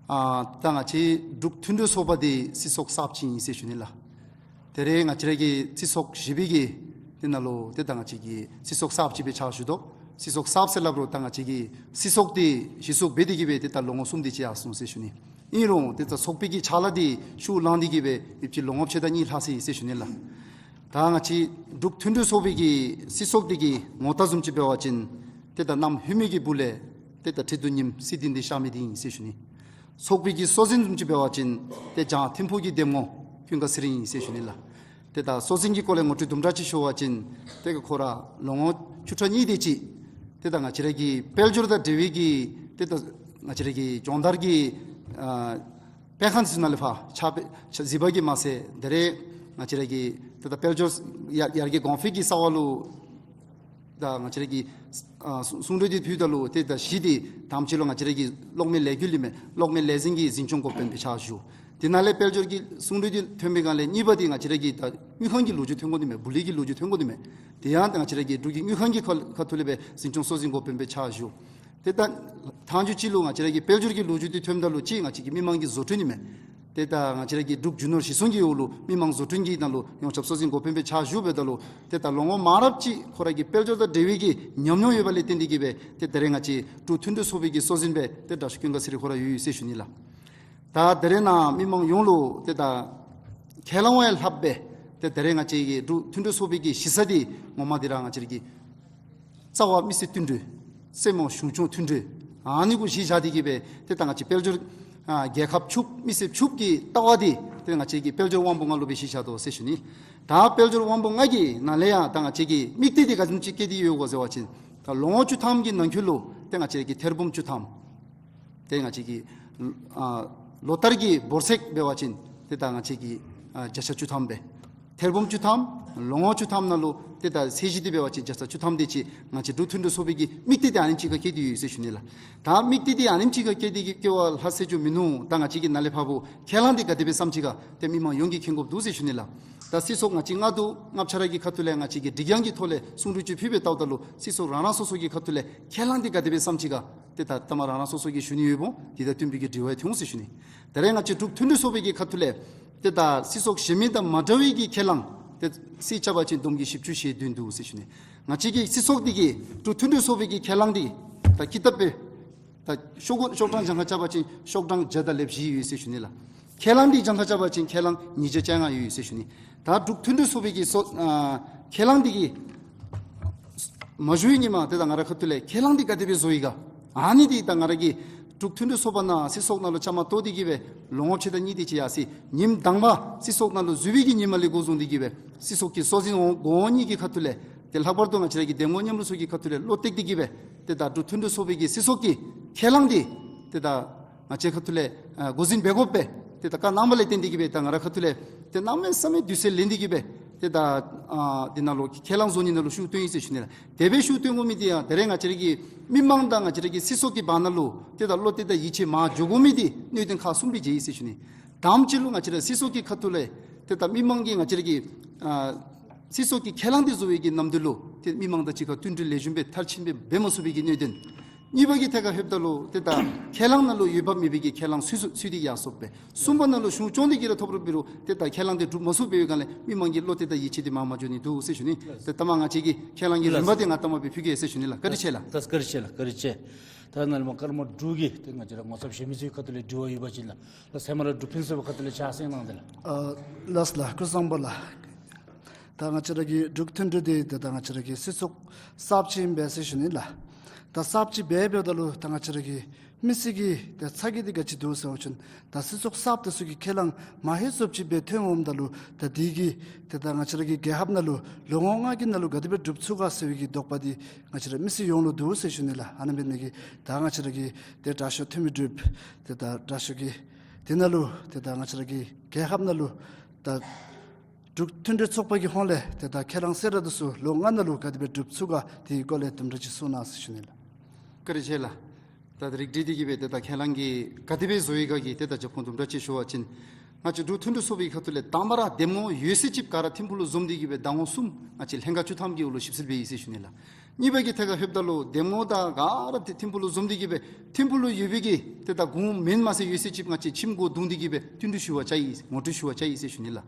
ཨ་ད་ང་བཅས་འབྲུག་མཐུན་སྒྲིལ་ཚོགས་པ་འདི་སྲིད་ཚོགས་གསརཔ་ཅིག་ཨིན་ཟེར་ཞུ་ནི་ལགས། ད་རེས་ང་བཅས་ར་གི་སྲིད་ཚོགས་བཞི་པའི་གི་འདི་ནང་ལུ་ཏེ་ད་ང་བཅས་ཀྱི་སྲིད་ཚོགས་གསརཔ་ཅིག་སྦེ་ཕྱག་ཞུ་དོ། སྲིད་ཚོགས་གསརཔ་ཟེར་སླབ་རུང་ད་ང་བཅས་ཀྱི་སྲིད་ཚོགས་འདི་གཞི་བཙུགས་འབད་དེ་གིས་སྦེ་ཏེ་ད་ལོ་ངོ་གསུམ་དེ་ཅིག་ཡར་སོང་ཟེར་ཞུ་ནི། ཨིན་རུང་ཏེ་ད་ཚོགས་པའི་གི་ཕྱག་ལཱ་འདི་ཤུགས་བསླངས་ཏེ་གིས་སྦེ་ཡོདཔ་ཅིག་ལོ་ངོ་ཕྱེད་དང་གཉིས་ལྷག་སོ་ཡི་ཟེར་ཞུ་ནི་ལགས། ད་ང་བཅས་འབྲུག་མཐུན་སྒྲིལ་ཚོགས་པའི་གི་སྲིད་ཚོགས་འདི་གི་ངོ་རྟགས་བཟུམ་ཅིག་འབད་བ་ཅིན་ཏེ་ད་གནམ་ལྷོད་མེད་ཀྱི་སྦུག་ལས་ཏེ་ད་ཁྲི་གདུགས་རྙིངམ་སྲིད་དོན་འདི་ཤར་མི་འདི་ཨིན་ཟེར་ཞུ་ནི། ཚོགས་པའི་གི་སྲོག་འཛིན་བཟུམ་ཅིག་འབད་བ་ཅིན་ཏེ་བྱང་ཐིམ་ཕུག་གི་འདེམས་ངོ་ཀུན་དགའ་ཚེ་རིང་ཨིན་ཟེར་ཞུ་ནི་ལགས། ཏེ་ད་སྲོག་འཛིན་གྱི་སྐོར་ལས་ངོ་སྤྲོད་དུམ་གྲ་ཅིག་ཞུ་བ་ཅིན་ཏེ་ཁོ་ར་ལོ་ངོ་བཅུ་ཕྲག་གཉིས་དེ་ཅིག་ཏེ་ད་ང་བཅས་ར་གི་དཔལ་འབྱོར་དང་འབྲེལ་བའི་གི་ཏེ་ད་ང་བཅས་ར་གི་སྦྱོང་བརྡར་གྱི་ཨ་སྤེལ་ཁང་ཚུ་ནང་ལས་ཕར་ཕྱག་ཕྱག་གཟིགས་པ་གིས་མ་ཚད་དེ་རེ་ང་བཅས་ར་གི་ཏེ་ད་དཔལ་འབྱོར་ཡར་ཡར་རྒྱས་གོང་འཕེལ་གྱི་རྩ་བ་ལུ་ད་ང་བཅས་ར་གིས་ཨ་གསུང་གསུང་གྲོས་འདི་ཕུལ་ད་ལུ་ཏེ་ད་གཞི་འདི་དང་པ་ཅིག་ལུ་ང་བཅས་ར་གི་གློག་མེ་ལས་འགུལ་ལས་མེ་གློག་མེ་ལས་འཛིན་གྱི་འཛིན་སྐྱོང་འགོ་དཔོན་སྦེ་ཕྱག་ཞུ། དེ་ནང་ལས་དཔལ་འབྱོར་གྱི་གསུང་གྲོས་འདི་ཐོན་པའི་སྒང་ལས་གཉིས་པ་འདི་ང་བཅས་ར་གི་ད་དངུལ་ཁང་གི་ལོ་རྒྱུས་ཐོན་དགོ་ནི་མས། བུ་ལི་གི་ལོ་རྒྱུས་ཐོན་དགོ་ནི་མས། དེ་ཡང་ད་ང་བཅས་ར་གི་འབྲུག་གི་དངུལ་ཁང་གི་ཁ་ཁ་ཐུག་ལས་སྦེ་འཛིན་སྐྱོང་སྲོག་འཛིན་འགོ་དཔོན་སྦེ་ཕྱག་ཞུ། ཏེ་ད་ཐང་ཅིག་ཅིག་ལུ་ང་བཅས་ར་གི་དཔལ་འབྱོར་གྱི་ལོ་རྒྱུས་འདི་ཐོནམ་ད་ལུ་ཅིག་ང་བཅས་ཀྱི་མི་མང་གི་བཟོ་སྐྲུན་ཨིན་མས། ཏེ་ད་ང་བཅས་ར་གི་འབྲུག་རྒྱུ་ནོར་གཞི་བཟུང་གི་འོག་ལུ་མི་མང་བཟོ་སྐྲུན་གྱི་ནང་ལུ་ཡོངས་ཁྱབ་སྲོག་འཛིན་འགོ་དཔོན་སྦེ་ཕྱག་ཞུ་འབདཝ་ད་ལུ་ཏེ་ད་ལོ་ངོ་མང་རབས་ཅིག་ཁོ་ར་གི་དཔལ་འབྱོར་དང་འབྲེལ་བའི་གི་ཉམས་མྱོང་ཡོད་པ་ལས་བརྟེན་ཏེ་གིས་སྦེ་ཏེ་ད་རེས་ང་བཅས་འབྲུག་མཐུན་སྒྲིལ་ཚོགས་པའི་གི་སྲོག་འཛིན་སྦེ་ཏེ་དྲག་ཤོས་ཀུན་དགའ་ཚེ་རིང་ཁོ་ར་ཡོད་ཡོད་ཟེར་ཞུ་ནི་ལགས། ད་ད་རེས་ནཱ་མི་མང་ཡོངས་ལུ་ཏེ་ད་ཁས་བླངས་བ་ལྷགཔ་སྦེ་ཏེ་ད་རེས་ང་བཅས་ཀྱི་འབྲུག་མཐུན་སྒྲིལ་ཚོགས་པའི་གི་གཞི་རྩ་འདི་ངོ་མ་འདི་ར་ང་བཅས་ར་གི་རྩ་བ་མི་སེར་མཐུན་སྒྲིལ། སེམས་དབང་གཞུང་སྐྱོང་མཐུན་སྒྲིལ། ཨ་ནི་གུ་གཞི་བཞག་སྟེ་གིས་སྦེ་ཏེ་ད་ང་བཅས་དཔལ་འབྱོར་ཨ་རྒྱལ་ཁབ་ཕྱུགཔོ་མི་སེར་ཕྱུགཔོ་གི་ལྟ་བ་འདི་ཏེ་ང་བཅས་ཀྱི་དཔལ་འབྱོར་དབང་པོ་ལྔ་ལུ་སྦེ་གཞི་བཞག་དོ་ཟེར་ཞུ་ནི། ད་དཔལ་འབྱོར་དབང་པོ་ལྔ་གི་ནང་ལས་ཡང་ད་ང་བཅས་ཀྱི་དམིགས་གཏད་འདི་ག་དེམ་ཅིག་བསྐྱེད་དེ་ཡོད་གོ་ཟེར་བ་ཅིན་ད་ལོ་ངོ་བཅུ་ཐམ་གྱི་ནང་འཁོད་ལུ་ཏེ་ང་བཅས་ཀྱི་ཐེར་འབུམ་བཅུ་ཐམ། ཏེ་ང་བཅས་ཀྱི་ཨ་ལོ་ལྟར་གྱི་འབོར་ཚད་འབད་བ་ཅིན་ཏེ་ད་ང་བཅས་ཀྱི་ཨ་བརྒྱ་ཆ་བཅུ་ཐམ་སྦེ། ཐེར་འབུམ་བཅུ་ཐམ་ལོ་ངོ་བཅུ་ཐམ་ནང་ལུ་ཏེ་ད་ཚད་གཞི་འདི་འབད་བ་ཅིན་བརྒྱ་ཆ་བཅུ་ཐམ་དེ་ཅིག་ང་བཅས་འབྲུག་མཐུན་སྒྲིལ་ཚོགས་པའི་གི་དམིགས་གཏད་འདི་ཨ་ནེམ་ཅིག་ཁར་བསྐྱེད་དེ་ཡོད་ཟེར་ཞུ་ནི་ལགས། ད་དམིགས་གཏད་འདི་ཨ་ནེམ་ཅིག་ཁར་བསྐྱེད་དེ་གིས་བསྐྱེད་པ་ལྷག་ཟེར་རྒྱུ་མིན་ནུག། ད་ང་བཅས་ཀྱིས་ནཱ་ལས་ཕར་ཁས་བླངས་འདི་ག་དེ་སྦེ་བསམ་ཅི་ག་ཏེ་མི་མང་ཡོངས་ཀྱིས་མཁྱེན་དགོཔ་འདུག་ཟེར་ཞུ་ནི་ལགས། ད་སྲིད་ཚོགས་ང་བཅས་ལྔ་འདུག། ལྔ་ཆ་ར་གི་ཁ་ཐུག་ལས་ང་བཅས་ཀྱིས་སྒྲིག་ཡངས་ཀྱི་ཐོག་ལས་གསུང་གྲོས་ཅིག་ཕུལ་བའི་ཐོག་ད་ལུ་སྲིད་ཚོགས་རང་རང་སོ་སོ་གི་ཁ་ཐུག་ལས་ཁས་བླངས་འདི་ག་དེ་སྦེ་བསམ་ཅི་ག་ཏེ་ད་ལྟ་མ་རང་རང་སོ་སོ་གིས་ཞུ་ནི་ཡོདཔ་འོང་། དེ་དང་བསྟུན་པའི་གི་དྲི་བ་ཡང་ཐོན་འོང་ཟེར་ཞུ་ནི། ད་རེས་ང་བཅས་འབྲུག་མཐུན་སྒྲིལ་ཚོགས་པའི་གི་ཁ་ཐུག་ལས་ཏེ་ད་སྲིད་ཚོགས་གཞན་མི་དང་མ་འདྲ་བའི་གི་ཁས་བླངས་ཏེ་རྩིས་རྐྱབ་པ་ཅིན་བསྡོམས་ཀྱིས་བཞི་བཅུ་ཞེ་བདུན་འདུག་ཟེར་ཞུ་ནི། ང་བཅས་ཀྱི་སྲིད་ཚོགས་འདི་གིས་འབྲུག་མཐུན་སྒྲིལ་ཚོགས་པའི་གི་ཁས་བླངས་འདི་ད་ཀི་ཏབ་སྦེ་ད་ཤོག་གུ་ཤོག་གྲངས་གྱངས་ཁ་རྐྱབ་པ་ཅིན་ཤོག་གྲངས་བརྒྱ་དང་ལེབ་བཞི་ཡོད་ཟེར་ཞུ་ནི་ལགས། ཁས་བླངས་འདི་གྱངས་ཁ་རྐྱབ་པ་ཅིན་ཁས་བླངས་ཉིས་བརྒྱ་བཅོ་ལྔ་ཡོད་ཟེར་ཞུ་ནི། ད་འབྲུག་མཐུན་སྒྲིལ་ཚོགས་པའི་གི་སྲོག་ཨ་ཁས་བླངས་འདི་གིས་མ་ཞུ་བའི་ཉིནམ་ལས་ཏེ་ད་ང་ར་ཁ་ཐུག་ལས་ཁས་བླངས་འདི་ག་དེ་སྦེ་བཟོ་ཡི་ག། ཨ་ནི་འདི་ད་ང་ར་གིས་འབྲུག་མཐུན་སྒྲིལ་ཚོགས་པ་ནང་སྲིད་ཚོགས་ནང་ལུ་བཅའ་མར་གཏོགས་ཏེ་གིས་སྦེ་ལོ་ངོ་ཕྱེད་དང་གཉིས་དེ་ཅིག་ཡར་སོ་ཡི། ཉིནམ་དང་པ་སྲིད་ཚོགས་ནང་ལུ་འཛུལ་བའི་གི་ཉིནམ་ལས་འགོ་བཟུང་སྟེ་གིས་སྦེ་སྲིད་ཚོགས་ཀྱི་སྲོག་འཛིན་འོག་འོག་གཉིས་ཀྱི་ཁ་ཐུག་ལས་ཏེ་ལྷག་པར་དུ་ང་བཅས་ར་གི་འདེམས་ངོ་མཉམ་རུབ་ཚོགས་ཀྱི་ཁ་ཐུག་ལས་བློ་གཏད་དེ་གིས་སྦེ་ཏེ་ད་འབྲུག་མཐུན་སྒྲིལ་ཚོགས་པའི་གི་སྲིད་ཚོགས་ཀྱི་ཁས་བླངས་འདི་ཏེ་ད་ང་བཅས་ཁ་ཐུག་ལས་ཨ་འགོ་འཛིན་འབད་དགོ་པས། ཏེ་ད་བཀའ་གནང་བ་ལས་བརྟེན་ཏེ་གིས་སྦེ་ད་ང་ར་ཁ་ཐུག་ལས་ཏེ་གནམ་མེད་ས་མེད་དུས་ཚོད་ལེན་ཏེ་གིས་སྦེ་ཏེ་ད་ཨ་འདི་ནང་ལུ་ཁས་བླངས་བཟོ་ནི་ནང་ལུ་ཤུགས་བཏོན་ཡི་ཟེར་ཞུ་ནི་ལགས། དེ་སྦེ་ཤུགས་བཏོན་དགོ་མི་འདི་ཡང་ད་རེས་ང་བཅས་ར་གི་མི་མང་དང་ང་བཅས་ར་གི་སྲིད་ཚོགས་ཀྱི་བར་ན་ལུ་ཏེ་ད་བློ་གཏད་དང་ཡིད་ཆེས་མར་འགྱོ་དགོ་མི་འདི་གནད་དོན་ཁག་གསུམ་སྦེ་མཇལ་ཡི་ཟེར་ཞུ་ནི། དང་པ་ཅིག་ལུ་ང་བཅས་ར་སྲིད་ཚོགས་ཀྱི་ཁ་ཐུག་ལས་ཏེ་ད་མི་མང་གིས་ང་བཅས་ར་གི་ཨ་སྲིད་ཚོགས་ཀྱི་ཁས་བླངས་འདི་བཟོ་བའི་གི་ནམ་དུས་ལུ་ཏེ་མི་མང་དང་གཅིག་ཁར་མཐུན་སྒྲིལ་ལེགས་ཤོམ་སྦེ་མཐར་ཕྱིན་སྦེ་འབད་མ་ཚུགས་པའི་གི་གནད་དོན། གཉིས་པ་གི་ཐད་ཁར་ལྷོདཔ་ད་ལུ་ཏེ་ད་ཁས་བླངས་ནང་ལུ་འོས་འབབ་མེད་པའི་གི་ཁས་བླངས་ཚུད་ཚུད་དེ་ཡར་སོཔ་སྦེ། གསུམ་པ་ནང་ལུ་གཞུང་སྐྱོང་འདི་གིས་ར་ཐོབ་ར་འབད་རུང་ཏེ་ད་ཁས་བླངས་འདི་འགྲུབ་མ་ཚུགས་པའི་སྒང་ལས་མི་མང་གི་བློ་གཏད་དང་ཡིད་ཆེས་འདི་མར་མ་འགྱོ་ནི་འདུག་ཟེར་ཞུ་ནི། ཏེ་ད་མ་ང་བཅས་ཀྱི་ཁས་བླངས་ཀྱི་རིམ་པ་འདི་ང་ལྟ་མ་སྦེ་ཕུལ་གེ་ཟེར་ཞུ་ནི་ལགས། བཀའ་དྲིན་ཆེ་ལགས། ལགས་བཀའ་དྲིན་ཆེ་ལགས། བཀའ་དྲིན་ཆེ། ད་ནཱ་ལས་མར་ཀརྨ་འབྲུག་གི་ཏེ་ང་བཅས་ར་ངོ་ཚབ་གཞན་མི་ཚུ་གི་ཁ་ཐུག་ལས་དྲི་བ་ཡོད་པ་ཅིན་ལགས། ལགས་ཧེ་མ་ར་འབྲུག་ཕུན་སུམ་ཚོགས་པའི་ཁ་ཐུག་ལས་ཕྱག་སེང་གནང་སྟེ་ལགས། ཨ་ལགས་ལགས། སྐུ་གཟུགས་བཟང་པོ་ལགས། ད་ང་བཅས་ར་གི་འབྲུག་མཐུན་སྒྲིལ་འདི་ཏེ་ད་ང་བཅས་ར་གི་སྲིད་ཚོགས་གསརཔ་ཅིག་ཨིན་པས་ཟེར་ཞུ་ནི་ལགས། ད་གསརཔ་ཅིག་འབད་འབདཝ་ད་ལུ་ད་ང་བཅས་ར་གི་མི་སེར་གྱི་ད་ཚ་གྱང་འདི་ག་ཅི་འདུག་ཟེར་བ་ཅིན་ད་སྲིད་ཚོགས་གསརཔ་དེ་ཚུ་གི་ཁས་བླངས་མ་ཧེ་ཙོགས་ཅིག་སྦེ་ཐོན་འོངམ་ད་ལུ་ད་འདི་གིས་ཏེ་ད་ང་བཅས་ར་གི་རྒྱལ་ཁབ་ནང་ལུ་ལོ་ངོ་ལྔ་གི་ནང་ལུ་ག་དེ་སྦེ་འགྲུབ་ཚུགས་ག་ཟེར་བའི་གི་དོགས་པ་འདི་ང་བཅས་ར་མི་སེར་ཡོངས་ལུ་འདུག་ཟེར་ཞུ་ནི་ལགས། ཨ་ནི་འབད་ནི་གིས་ད་ང་བཅས་ར་གི་ཏེ་དྲག་ཤོས་འཐུས་མི་འབྲུག་ཏེ་ད་དྲག་ཤོས་ཀྱིས་དེ་ནང་ལུ་ཏེ་ད་ང་བཅས་ར་གི་རྒྱལ་ཁབ་ནང་ལུ་ད་འབྲུག་མཐུན་སྒྲིལ་ཚོགས་པ་གི་ཧོངས་ལས་ཏེ་ད་ཁས་བླངས་གསལ་བསྒྲགས་འདི་ཚུ་ལོ་ལྔ་ནང་ལུ་ག་དེ་སྦེ་འགྲུབ་ཚུགས་ག་དེའི་སྐོར་ལས་དུམ་གྲ་ཅིག་གསུང་གནང་ཟེར་ཞུ་ནི་ལགས། བཀའ་དྲིན་ཆེ་ལགས། ད་རིགས་འདི་འདི་གིས་སྦེ་ཏེ་ད་ཁས་བླངས་ཀྱི་ག་དེ་སྦེ་བཟོ་ཡི་ག་གི་ཏེ་ད་རྒྱབ་ཁུངས་དུམ་གྲ་ཅིག་ཞུ་བ་ཅིན་ང་བཅས་འབྲུག་མཐུན་སྒྲིལ་ཚོགས་པའི་ཁ་ཐུག་ལས་དང་པ་ར་འདེམས་ངོ་ཡོད་ཚད་ཅིག་ག་ར་ཐིམ་ཕུག་ལུ་འཛོམས་ཏེ་གིས་སྦེ་ཟླ་ངོ་གསུམ་ང་བཅས་ལྷན་ཁག་བཅུ་ཐམ་གྱི་འོག་ལུ་ཞིབ་འཚོལ་འབད་ཡི་ཟེར་ཞུ་ནི་ལགས། གཉིས་པ་གི་ཐད་ཁར་ལྷོདཔ་ད་ལུ་འདེམས་ངོ་ད་ག་ར་ཐི་ཐིམ་ཕུག་ལུ་འཛོམས་ཏེ་གིས་སྦེ་ཐིམ་ཕུག་ལུ་ཡོད་པའི་གི་ཏེ་ད་གུང་མེན་མ་ཚད་ཡོད་ཚད་ཅིག་ང་བཅས་ཁྱིམ་སྒོ་བརྡུང་སྟེ་གིས་སྦེ་བསྟུན་གྲོས་ཞུ་བར་བཅར་ཡི། ངོ་སྤྲོད་ཞུ་བར་བཅར་ཡི་ཟེར་ཞུ་ནི་ལགས།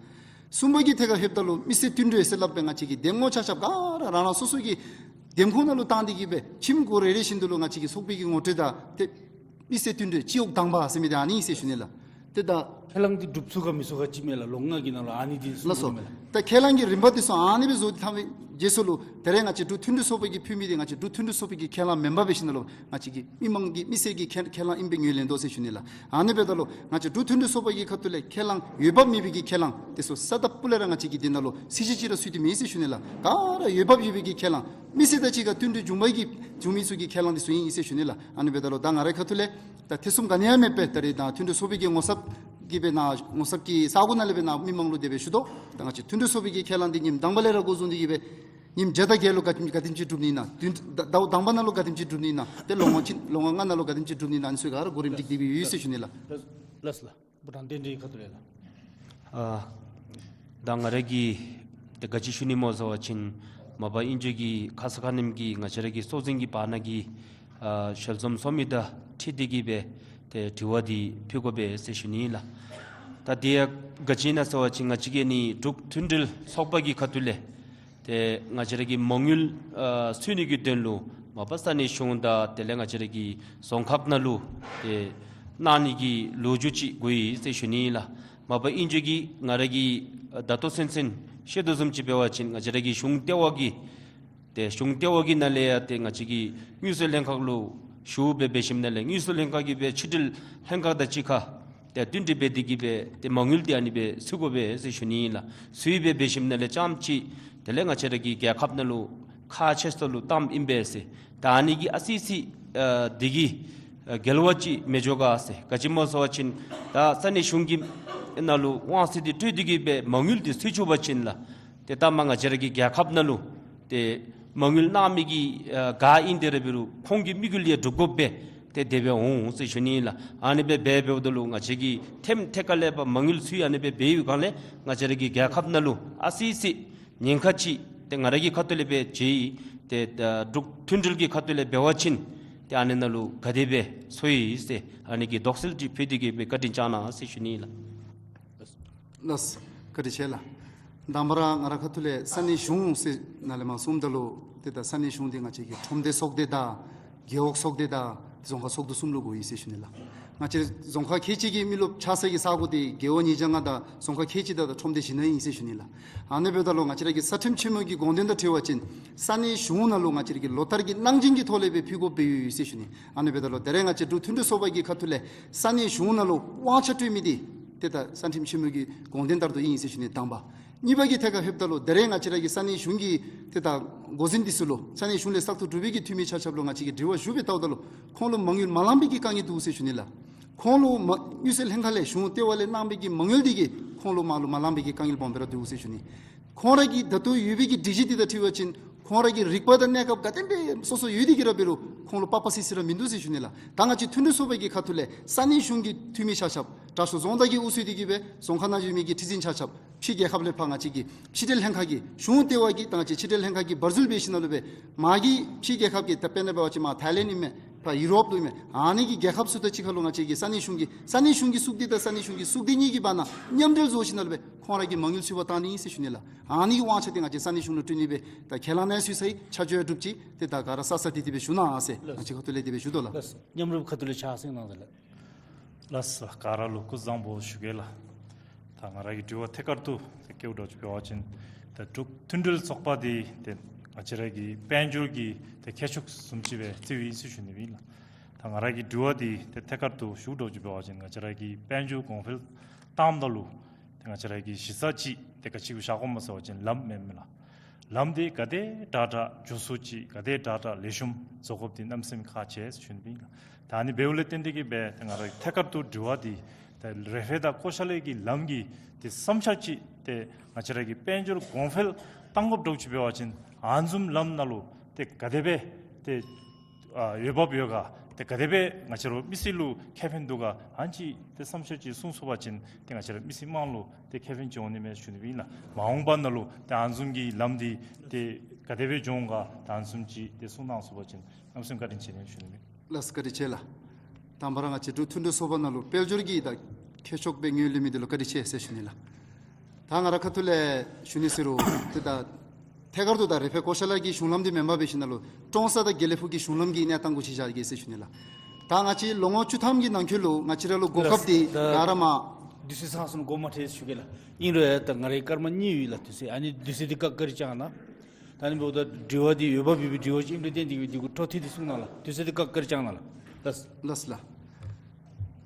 གསུམ་པ་གི་ཐད་ཁར་ལྷོདཔ་ད་ལུ་མི་སེར་བསྟུན་གྲོས་ཟེར་སླབ་སྦེ་ང་བཅས་ཀྱི་འདེམས་ངོ་ཆ་ཁྱབ་ག་ར་རང་རང་སོ་སོ་གི་འདེམས་ཁོངས་ནང་ལུ་བཏང་སྟེ་གིས་སྦེ་ཁྱིམ་སྒོ་རེ་རེ་བཞིན་དུ་ལུ་ང་བཅས་ཀྱི་ཚོགས་པའི་གི་ངོ་སྤྲོད་དང་ཏེ་མི་སེར་བསྟུན་གྲོས་སྤྱི་འོག་དང་པ་ཟེར་མི་འདི་ཨ་ནི་ཨིན་ཟེར་ཞུ་ནི་ལགས། ཏེ་ད་ཁས་བླངས་འདི་འགྲུབ་ཚུགས་ག་མི་ཚུགས་ག་ཅིག་མས་ལགས། ལོ་ལྔ་གི་ནང་ལུ་ཨ་ནི་འདི་གསུངས་ལགས་སོ། མས་ལགས། ད་ཁས་བླངས་ཀྱི་རིམ་པ་འདི་ཚུ་ཨ་ནི་སྦེ་བཟོ་སྟེ་ཐང་སྦེ་ དེ་ཚུ་ལུ་ད་རེས་ང་བཅས་འབྲུག་མཐུན་སྒྲིལ་ཚོགས་པ་གིས་ཕུལ་མི་འདི་ང་བཅས་འབྲུག་མཐུན་སྒྲིལ་ཚོགས་པ་གི་ཁས་བླངས་མེན་པར་འབད་ཞིནམ་ལས་ང་བཅས་ཀྱི་མི་མང་གི་མི་སེར་གྱི་ཁས་ཁས་བླངས་ཨིན་པའི་ངོས་ལེན་དོ་ཟེར་ཞུ་ནི་ལགས། ཨ་ནི་འབདཝ་ད་ལུ་ང་བཅས་འབྲུག་མཐུན་སྒྲིལ་ཚོགས་པ་གི་ཁ་ཐུག་ལས་ཁས་བླངས་འོས་འབབ་མེད་པའི་གི་ཁས་བླངས་དེ་ཚུ་ས་ད་སྤུ་ལས་ར་ང་བཅས་ཀྱིས་འདི་ནང་ལུ་ཚིག་གཅིག་ཅིག་ར་བསུབ་སྟེ་མེད་ཟེར་ཞུ་ནི་ལགས། ག་ར་འོས་འབབ་ཡོད་པའི་གི་ཁས་བླངས་མི་སེར་དང་གཅིག་ཁར་བསྟུན་གྲོས་བྱུང་བའི་གི་བྱུང་མི་ཚུ་གི་ཁས་བླངས་དེ་ཚུ་ཨིན་ཟེར་ཞུ་ནི་ལགས། ཨ་ནི་འབདཝ་ད་ལུ་ད་ང་རའི་ཁ་ཐུག་ལས་ད་ཐེ་ཚོམ་ག་ནི་ཡང་མེད་པར་ད་རེས་ད་མཐུན་སྒྲིལ་ཚོགས་པའི་གི་ངོ་ཚབ་ཀྱིས་སྦེ་ནཱ་ངོ་ཚབ་ཀྱི་ས་གོ་ནང་ལས་སྦེ་ནཱ་མི་མང་ལུ་དེ་སྦེ་ཞུ་དོ། ད་ང་བཅས་མཐུན་སྒྲིལ་ཚོགས་པའི་གི་ཁས་བླངས་འདི་ཉིནམ་དང་པ་ལས་ར་འགོ་བཟུང་སྟེ་གི་སྦེ་ཉིནམ་བརྒྱད་དང་བརྒྱད་ལུ་ག་དེམ་ག་དེམ་ཅིག་གྲུབ་ནི་ཨིན་ན། བདུན་ཟླཝ་དང་པ་ནང་ལུ་ག་དེམ་ཅིག་གྲུབ་ནི་ཨིན་ན། ཏེ་ལོ་ངོ་གཅིག་ལོ་ངོ་ལྔ་ནང་ལུ་ག་དེམ་ཅིག་གྲུབ་ནི་ཨིན་ན། ཨ་ནི་ཚུ་ག་ར་གོ་རིམ་སྒྲིག་སྟེ་སྦེ་ཡོད་ཟེར་ཞུ་ནི་ལགས། ལགས་ལགས། བྷུ་ཊཱན་དོན་འགྲུབ་ཁ་ཐུག་ལས་ལགས། ཨ་ད་ང་ར་གིས་ཏེ་ག་ཅི་ཞུ་ནི་སྨོ་ཟེར་བ་ཅིན་མ་པ་ཨིན་ཅི་གི་ཁ་ས་ཁ་ཉིནམ་གི་ང་བཅས་ར་གི་སྲོག་འཛིན་གྱི་བར་ན་གི་ཨ་ཞལ་འཛོམས་ཚོགས་མི་དང་འཁྲིལ་ཏེ་གི་སྦེ་ཏེ་དྲི་བ་འདི་ཕུལ་དགོ་པས་ཟེར་ཞུ་ནི་ལགས། ད་དེ་ཡང་ག་ཅི་ཨིན་ན་ཟེར་བ་ཅིན་ང་བཅས་ཀྱི་ནི་འབྲུག་མཐུན་སྒྲིལ་ཚོགས་པ་གི་ཁ་ཐུག་ལས་ཏེ་ང་བཅས་ར་གི་མ་དངུལ་ཨ་འཚོལ་ནི་གི་དོན་ལུ་མ་པ་ས་གནས་གཞུང་དང་དེ་ལས་ང་བཅས་ར་གི་རྫོང་ཁག་ནང་ལུ་ཏེ་གནང་ནི་གི་ལོ་རྒྱུས་ཅིག་གོ་ཡི་ཟེར་ཞུ་ནི་ལགས། མ་པ་ཨིན་ཅི་གི་ང་ར་གིས་ཨ་ད་ལྟོ་ཚུན་ཚོད་ཤེས་དོ་བཟུམ་ཅིག་འབད་བ་ཅིན་ང་བཅས་ར་གི་གཞུང་ལྟེ་བ་གི་ཏེ་གཞུང་ལྟེ་བ་གི་ནང་ལས་ཡང་ཏེ་ང་བཅས་ཀྱི་དངུལ་རྩིས་ལྷན་ཁག་ལུ་ཞུ་སྦེ་འབད་ཞིནམ་ལས་དངུལ་རྩིས་ལྷན་ཁག་གིས་སྦེ་ཕྱི་འབྲེལ་ལྷན་ཁག་དང་གཅིག་ཁར་ཏེ་བསྟུན་གྲོས་འབད་དེ་གི་སྦེ་ཏེ་མ་དངུལ་འདི་ཨ་ནི་སྦེ་འཚོལ་དགོ་པས་ཟེར་ཞུ་ནི་ཨིན་ལགས། འཚོལ་སྦེ་འབད་ཞིནམ་ལས་རྐྱངམ་ཅིག་དེ་ལས་ང་བཅས་ར་གི་རྒྱལ་ཁབ་ནང་ལུ་ཁག་ཆེ་ཤོས་ལུ་བཏངམ་ཨིན་པས་ཟེར། ད་ཨ་ནི་གིས་ཨ་ཙི་ཙི་ཨ་འདི་གིས་ཨ་འགལ་བ་ཅིག་མི་འགྱོ་ག་ཟེར། ག་ཅི་སྨོ་ཟེར་བ་ཅིན་ད་ས་གནས་གཞུང་གི་ནང་ལུ་དབང་ཚད་འདི་སྤྲོད་དེ་གི་སྦེ་མ་དངུལ་འདི་འཚོལ་ཚུགས་པ་ཅིན་ལགས། ཏེ་ད་མ་ང་བཅས་ར་གི་རྒྱལ་ཁབ་ནང་ལུ་ཏེ་མ་དངུལ་གནང་མི་གི་ཨ་ག་ཨིན་ཏེ་ར་འབད་རུང་ཁོང་གི་དམིགས་ཡུལ་ཡང་འགྲུབ་དགོ་པས། ཏེ་དེ་སྦེ་འོང་ཟེར་ཞུ་ནི་ལགས། ཨ་ནི་སྦེ་འབད་འབདཝ་ད་ལུ་ང་བཅས་ཀྱིས་ཐེམ་ཐད་ཀར་ལས་ཕར་མ་དངུལ་འཚོལ་ཨ་ནི་སྦེ་འབད་བའི་སྒང་ལས་ང་བཅས་ར་གི་རྒྱལ་ཁབ་ནང་ལུ་ཨ་ཙི་ཙི་ཉེན་ཁ་ཅིག་ཏེ་ང་ར་གི་ཁ་ཐུག་ལས་སྦེ་མཇལ་ཡི། ཏེ་ད་འབྲུག་མཐུན་སྒྲིལ་གྱི་ཁ་ཐུག་ལས་འབད་བ་ཅིན་ཏེ་ཨ་ནི་ནང་ལུ་ག་དེ་སྦེ་འཚོལ་ཡི་ཟེར་ཨ་ནི་གི་དོགས་སེལ་ཅིག་ཕུལ་ཏེ་གི་སྦེ་བཀའ་དྲིན་བསྐྱང་གནང་ཟེར་ཞུ་ནི་ལགས། ལགས། བཀའ་དྲིན་ཆེ་ལགས། དང་པ་ར་ང་ར་ཁ་ཐུག་ལས་ས་གནས་གཞུང་ཟེར་ནཱ་ལས་མར་གསུངམ་ད་ལུ་ཏེ་ད་ས་གནས་གཞུང་འདི་ང་བཅས་ཀྱི་ཁྲོམ་སྡེ་ཚོགས་སྡེ་དང་རྒེད་འོག་ཚོགས་སྡེ་དང་རྫོང་ཁག་ཚོགས་འདུ་གསུམ་ལུ་གོ་ཡི་ཟེར་ཞུ་ནི་ལགས། ང་བཅས་རྫོང་ཁག་ཁལ་གཅིག་གི་མི་རློབས་ཆགས་ས་གི་ས་གོ་འདི་རྒེད་འོག་ཉིས་བརྒྱ་ལྔ་དང་རྫོང་ཁག་ཁལ་གཅིག་དང་ཁྲོམ་སྡེ་བཞི་ནང་ཨིན་ཟེར་ཞུ་ནི་ལགས། ཨ་ནི་འབདཝ་ད་ལུ་ང་བཅས་ར་གི་རྩ་ཁྲིམས་ཆེན་མོ་གི་དགོངས་དོན་དང་འཁྲིལ་བ་ཅིན་ས་གནས་གཞུང་ནང་ལུ་ང་བཅས་ར་གི་ལོ་ལྟར་གྱི་གནང་སྦྱིན་གྱི་ཐོག་ལས་སྦེ་ཕུལ་དགོཔ་སྦེ་ཡོད་ཟེར་ཞུ་ནི། ཨ་ནི་འབདཝ་ད་ལུ་ད་རེས་ང་བཅས་འབྲུག་མཐུན་སྒྲིལ་ཚོགས་པ་གི་ཁ་ཐུག་ལས་ས་གནས་གཞུང་ནང་ལུ་དབང་ཆ་སྤྲོད་མི་འདི་ཏེ་ད་རྩ་ཁྲིམས་ཆེན་མོ་གི་དགོངས་དོན་ལྟར་དུ་ཨིན་ཟེར་ཞུ་ནི་དང་པ། གཉིས་པ་གི་ཐད་ཁར་ལྷོདཔ་ད་ལུ་ད་རེས་ང་བཅས་ར་གི་ས་གནས་གཞུང་གི་ཏེ་ད་འགོ་འཛིན་འདི་ཚུ་ལུ་ས་གནས་གཞུང་ལས་བཙག་འཐུ་གྲུབ་པའི་གི་འཐུས་མི་ཆ་ཁྱབ་ལུ་ང་བཅས་ཀྱིས་དྲི་བ་ཞུ་སྦེ་བལྟཝ་ད་ལུ་ཁོང་ལུ་མ་དངུལ་མ་ལང་པའི་གི་དཀའ་ངལ་འདུག་ཟེར་ཞུ་ནི་ལགས། ཁོང་ལུ་མ་དངུལ་རྩིས་ལྷན་ཁག་ལས་གཞུང་ལྟེ་བ་ལས་གནང་པའི་གི་མ་དངུལ་འདི་གིས་ཁོང་ལུ་མ་ལུ་མ་ལང་པའི་གི་དཀའ་ངལ་སྦོམ་སྦེ་ར་འདུག་ཟེར་ཞུ་ནི། ཁོང་ར་གི་ད་ལྟོ་ཡོད་པའི་གི་སྒྲིག་གཞི་འདི་དང་འཁྲིལ་བ་ཅིན་ཁོང་ར་གི་རིག་པ་དང་གནས་སྐབས་ག་དེམ་སྦེ་སོ་སོ་ཡོད་དེ་གི་ར་འབད་རུང་ཁོང་ལུ་པག་པ་སི་སི་ར་མིན་འདུག་ཟེར་ཞུ་ནི་ལགས། ད་ང་བཅས་མཐུན་སྒྲིལ་ཚོགས་པ་གི་ཁ་ཐུག་ལས་ས་གནས་གཞུང་གི་འཐུས་མི་ཆ་ཁྱབ་དྲག་ཤོས་རྫོང་བདག་གིས་དབུ་གཙོས་ཏེ་གི་སྦེ་རྫོང་ཁག་ནང་ཡོད་མི་གི་ཁྲི་འཛིན་ཆ་ཁྱབ་ཕྱི་རྒྱལ་ཁབ་ལས་ཕར་ང་བཅས་ཀྱི་ཕྱི་འབྲེལ་ལྷན་ཁག་གི་གཞུང་ལྟེ་བ་གི་ད་ང་བཅས་ཕྱི་འབྲེལ་ལྷན་ཁག་གི་འབར་འཛུལ་འབད་ཞིནམ་ལས་སྦེ་མ་གི་ཕྱི་རྒྱལ་ཁབ་ཀྱི་ད་དཔེར་ན་འབད་བ་ཅིན་མར་ཐའི་ལེནཌ་ཨིན་མས། ཕར་ཡུ་རོབ་ལུ་ཨིན་མས། ཨ་ནི་གི་རྒྱལ་ཁབ་ཚུ་དང་གཅིག་ཁར་ལུ་ང་བཅས་ཀྱི་ས་གནས་གཞུང་གི་ས་གནས་གཞུང་གི་སུག་སྡེ་དང་ས་གནས་གཞུང་གི་སུག་སྡེ་གཉིས་ཀྱི་བར་ན་མཉམ་འབྲེལ་བཟོ་ཞིནམ་ལས་སྦེ་ཁོང་ར་གི་མ་དངུལ་འཚོལ་བར་བཏང་ནི་ཨིན་ཟེར་ཞུ་ནི་ལགས། ཨ་ནི་གི་དབང་ཆ་འདི་ང་བཅས་ས་གནས་གཞུང་ལུ་སྤྲོད་ནི་སྦེ་ད་ཁས་བླངས་ནང་ཚུད་ཚར་ཡི། ཆ་འཇོག་ཡང་གྲུབ་ཅི། ཏེ་ད་ག་ར་ས་ས་ཏེ་ཏེ་སྦེ་བཞུགས་གནང་ཟེར་ལགས། ང་བཅས་ཁ་ཐུག་ལས་དེ་སྦེ་ཞུ་དོ་ལགས། ལགས། མཉམ་རུབ་ཁ་ཐུག་ལས་ཕྱག་སེང་གནང་ཟེར་ལགས། ལགས་སོ། ག་ར་ལུ་སྐུ་གཟུགས་བཟང་པོ་ཞུ་གེ་ལགས། ད་ང་ར་གི་དྲི་བ་ཐད་ཀར་དུ་ཏེ་བཀོད་འགྲོ་ཅིག་འབད་བ་ཅིན་ད་འབྲུག་མཐུན་སྒྲིལ་ཚོགས་པ་འདི་ཏེ་ང་བཅས་ར་གི་དཔལ་འབྱོར་གྱི་ཏེ་མཁས་མཆོག་བཟུམ་ཅིག་སྦེ་བརྩིཝ་ཨིན་ཟེར་ཞུ་ནི་ཨིན་ལགས། ད་ང་ར་གི་དྲི་བ་འདི་ཏེ་ཐད་ཀར་དུ་ཞུ་འགྲོ་ཅིག་འབད་བ་ཅིན་ང་བཅས་ར་གི་དཔལ་འབྱོར་གོང་འཕེལ་བཏངམ་ད་ལུ་ཏེ་ང་བཅས་ར་གི་གཞི་རྩ་ཅིག་ཏེ་ག་ཅི་གུ་བཞག་དགོཔ་སྨོ་ཟེར་བ་ཅིན་ལམ་མེན་མས་ལགས། ལམ་འདི་ག་དེ་དྲག་དྲག་མགྱོགས་སུ་ཅིག་ག་དེ་དྲག་དྲག་ལེགས་ཤོམ་བཟོ་དགོཔ་འདི་གནམ་མེད་ས་མེད་ཁག་ཆེ་ཟེར་ཞུ་ནི་ཨིན་ལགས། ད་ཨ་ནི་འབདཝ་ལས་བརྟེན་ཏེ་གི་སྦེ་ཏེ་ང་ར་ཐད་ཀར་དུ་དྲི་བ་འདི་ཏེ་རེ་ཕེ་དང་ཀོ་ཤ་ལའི་གི་ལམ་གྱི་ཏེ་བསམ་འཆར་ཅིག་ཏེ་ང་བཅས་ར་གི་དཔལ་འབྱོར་གོང་འཕེལ་གཏང་དགོཔ་འདྲཝ་ཅིག་འབད་བ་ཅིན་ཨ་ནི་བཟུམ་ལམ་ནང་ལུ་ཏེ་ག་དེ་སྦེ་ཏེ་ཨ་འོས་འབབ་ཡོད་ག། ཏེ་ག་དེ་སྦེ་ང་བཅས་ར་མི་སེར་ལུ་ཁེ་ཕན་འདུག་ག། ཨ་ནི་ཅིག་ཏེ་བསམ་འཆར་ཅིག་གསུང་ཚུགས་པ་ཅིན་ཏེ་ང་བཅས་ར་མི་སེར་དམངས་ལུ་ཏེ་ཁེ་ཕན་ཅིག་འོང་ནི་མས་ཞུ་ནི་ཨིན་ལགས། མ་འོངས་པ་ནང་ལུ་ཏེ་ཨ་ནི་བཟུམ་གྱི་ལམ་འདི་ཏེ་ག་དེ་སྦེ་འགྱོ་འོང་ག། ད་ཨ་ནི་བཟུམ་ཅིག་ཏེ་གསུང་གནང་ཚུགས་པ་ཅིན་གནམ་མེད་ས་མེད་བཀའ་དྲིན་ཆེ་ནི་ཞུ་ནི་ཨིན། ལགས་སོ། བཀའ་དྲིན་ཆེ་ལགས། དང་པ་ར་ང་བཅས་འབྲུག་མཐུན་སྒྲིལ་ཚོགས་པ་ནང་ལུ་དཔལ་འབྱོར་གྱི་ད་མཁས་མཆོག་སྦེ་ངོས་ལེན་མི་འདི་ལུ་བཀའ་དྲིན་ཆེ་ཟེར་ཞུ་ནི་ལགས། ད་ང་ར་ཁ་ཐུག་ལས་ཞུ་ནི་ཟེར་རུང་ཏེ་ད་ཐད་ཀར་དུ་ད་རེ་ཕེ་ཀོ་ཤ་ལ་གི་གཞུང་ལམ་འདི་མེན་པར་འབད་ཞིནམ་ལས་ཀྲོང་གསར་དང་དགེ་ལེགས་ཕུག་གི་གཞུང་ལམ་གྱི་གནས་སྟངས་གུ་ཅིག་བཞག་གེ་ཟེར་ཞུ་ནི་ལགས། ད་ང་བཅས་ལོ་ངོ་བཅུ་ཐམ་གྱི་ནང་འཁོད་ལུ་ང་བཅས་ར་ལུ་གོ་སྐབས་འདི་ད་ང་ར་མ་དུས་ཚོད་ཚང་སོང་ནུག། གོ་མ་ཐལ་ཞུ་གེ་ལགས། ཨིན་རུང་ཡང་ད་ང་རའི་སྐར་མ་གཉིས་ཡོད་ལགས་དུས་ཚོད། ཨ་ནི་དུས་ཚོད་འདི་བཀག་བཀག་ར་བཅང་གནང་། ད་ཨ་ནི་འབདཝ་ད་དྲི་བ་འདི་འོས་འབབ་ཡོད་པའི་དྲི་བ་ཅིག་ཨིནམ་ལས་བརྟེན་ཏེ་གིས་འདི་གུ་འཕྲོ་མཐུད་དེ་གསུང་གནང་ལགས། དུས་ཚོད་འདི་བཀག་བཀག་རྐྱབ་གནང་ལགས། ལགས། ལགས་ལགས།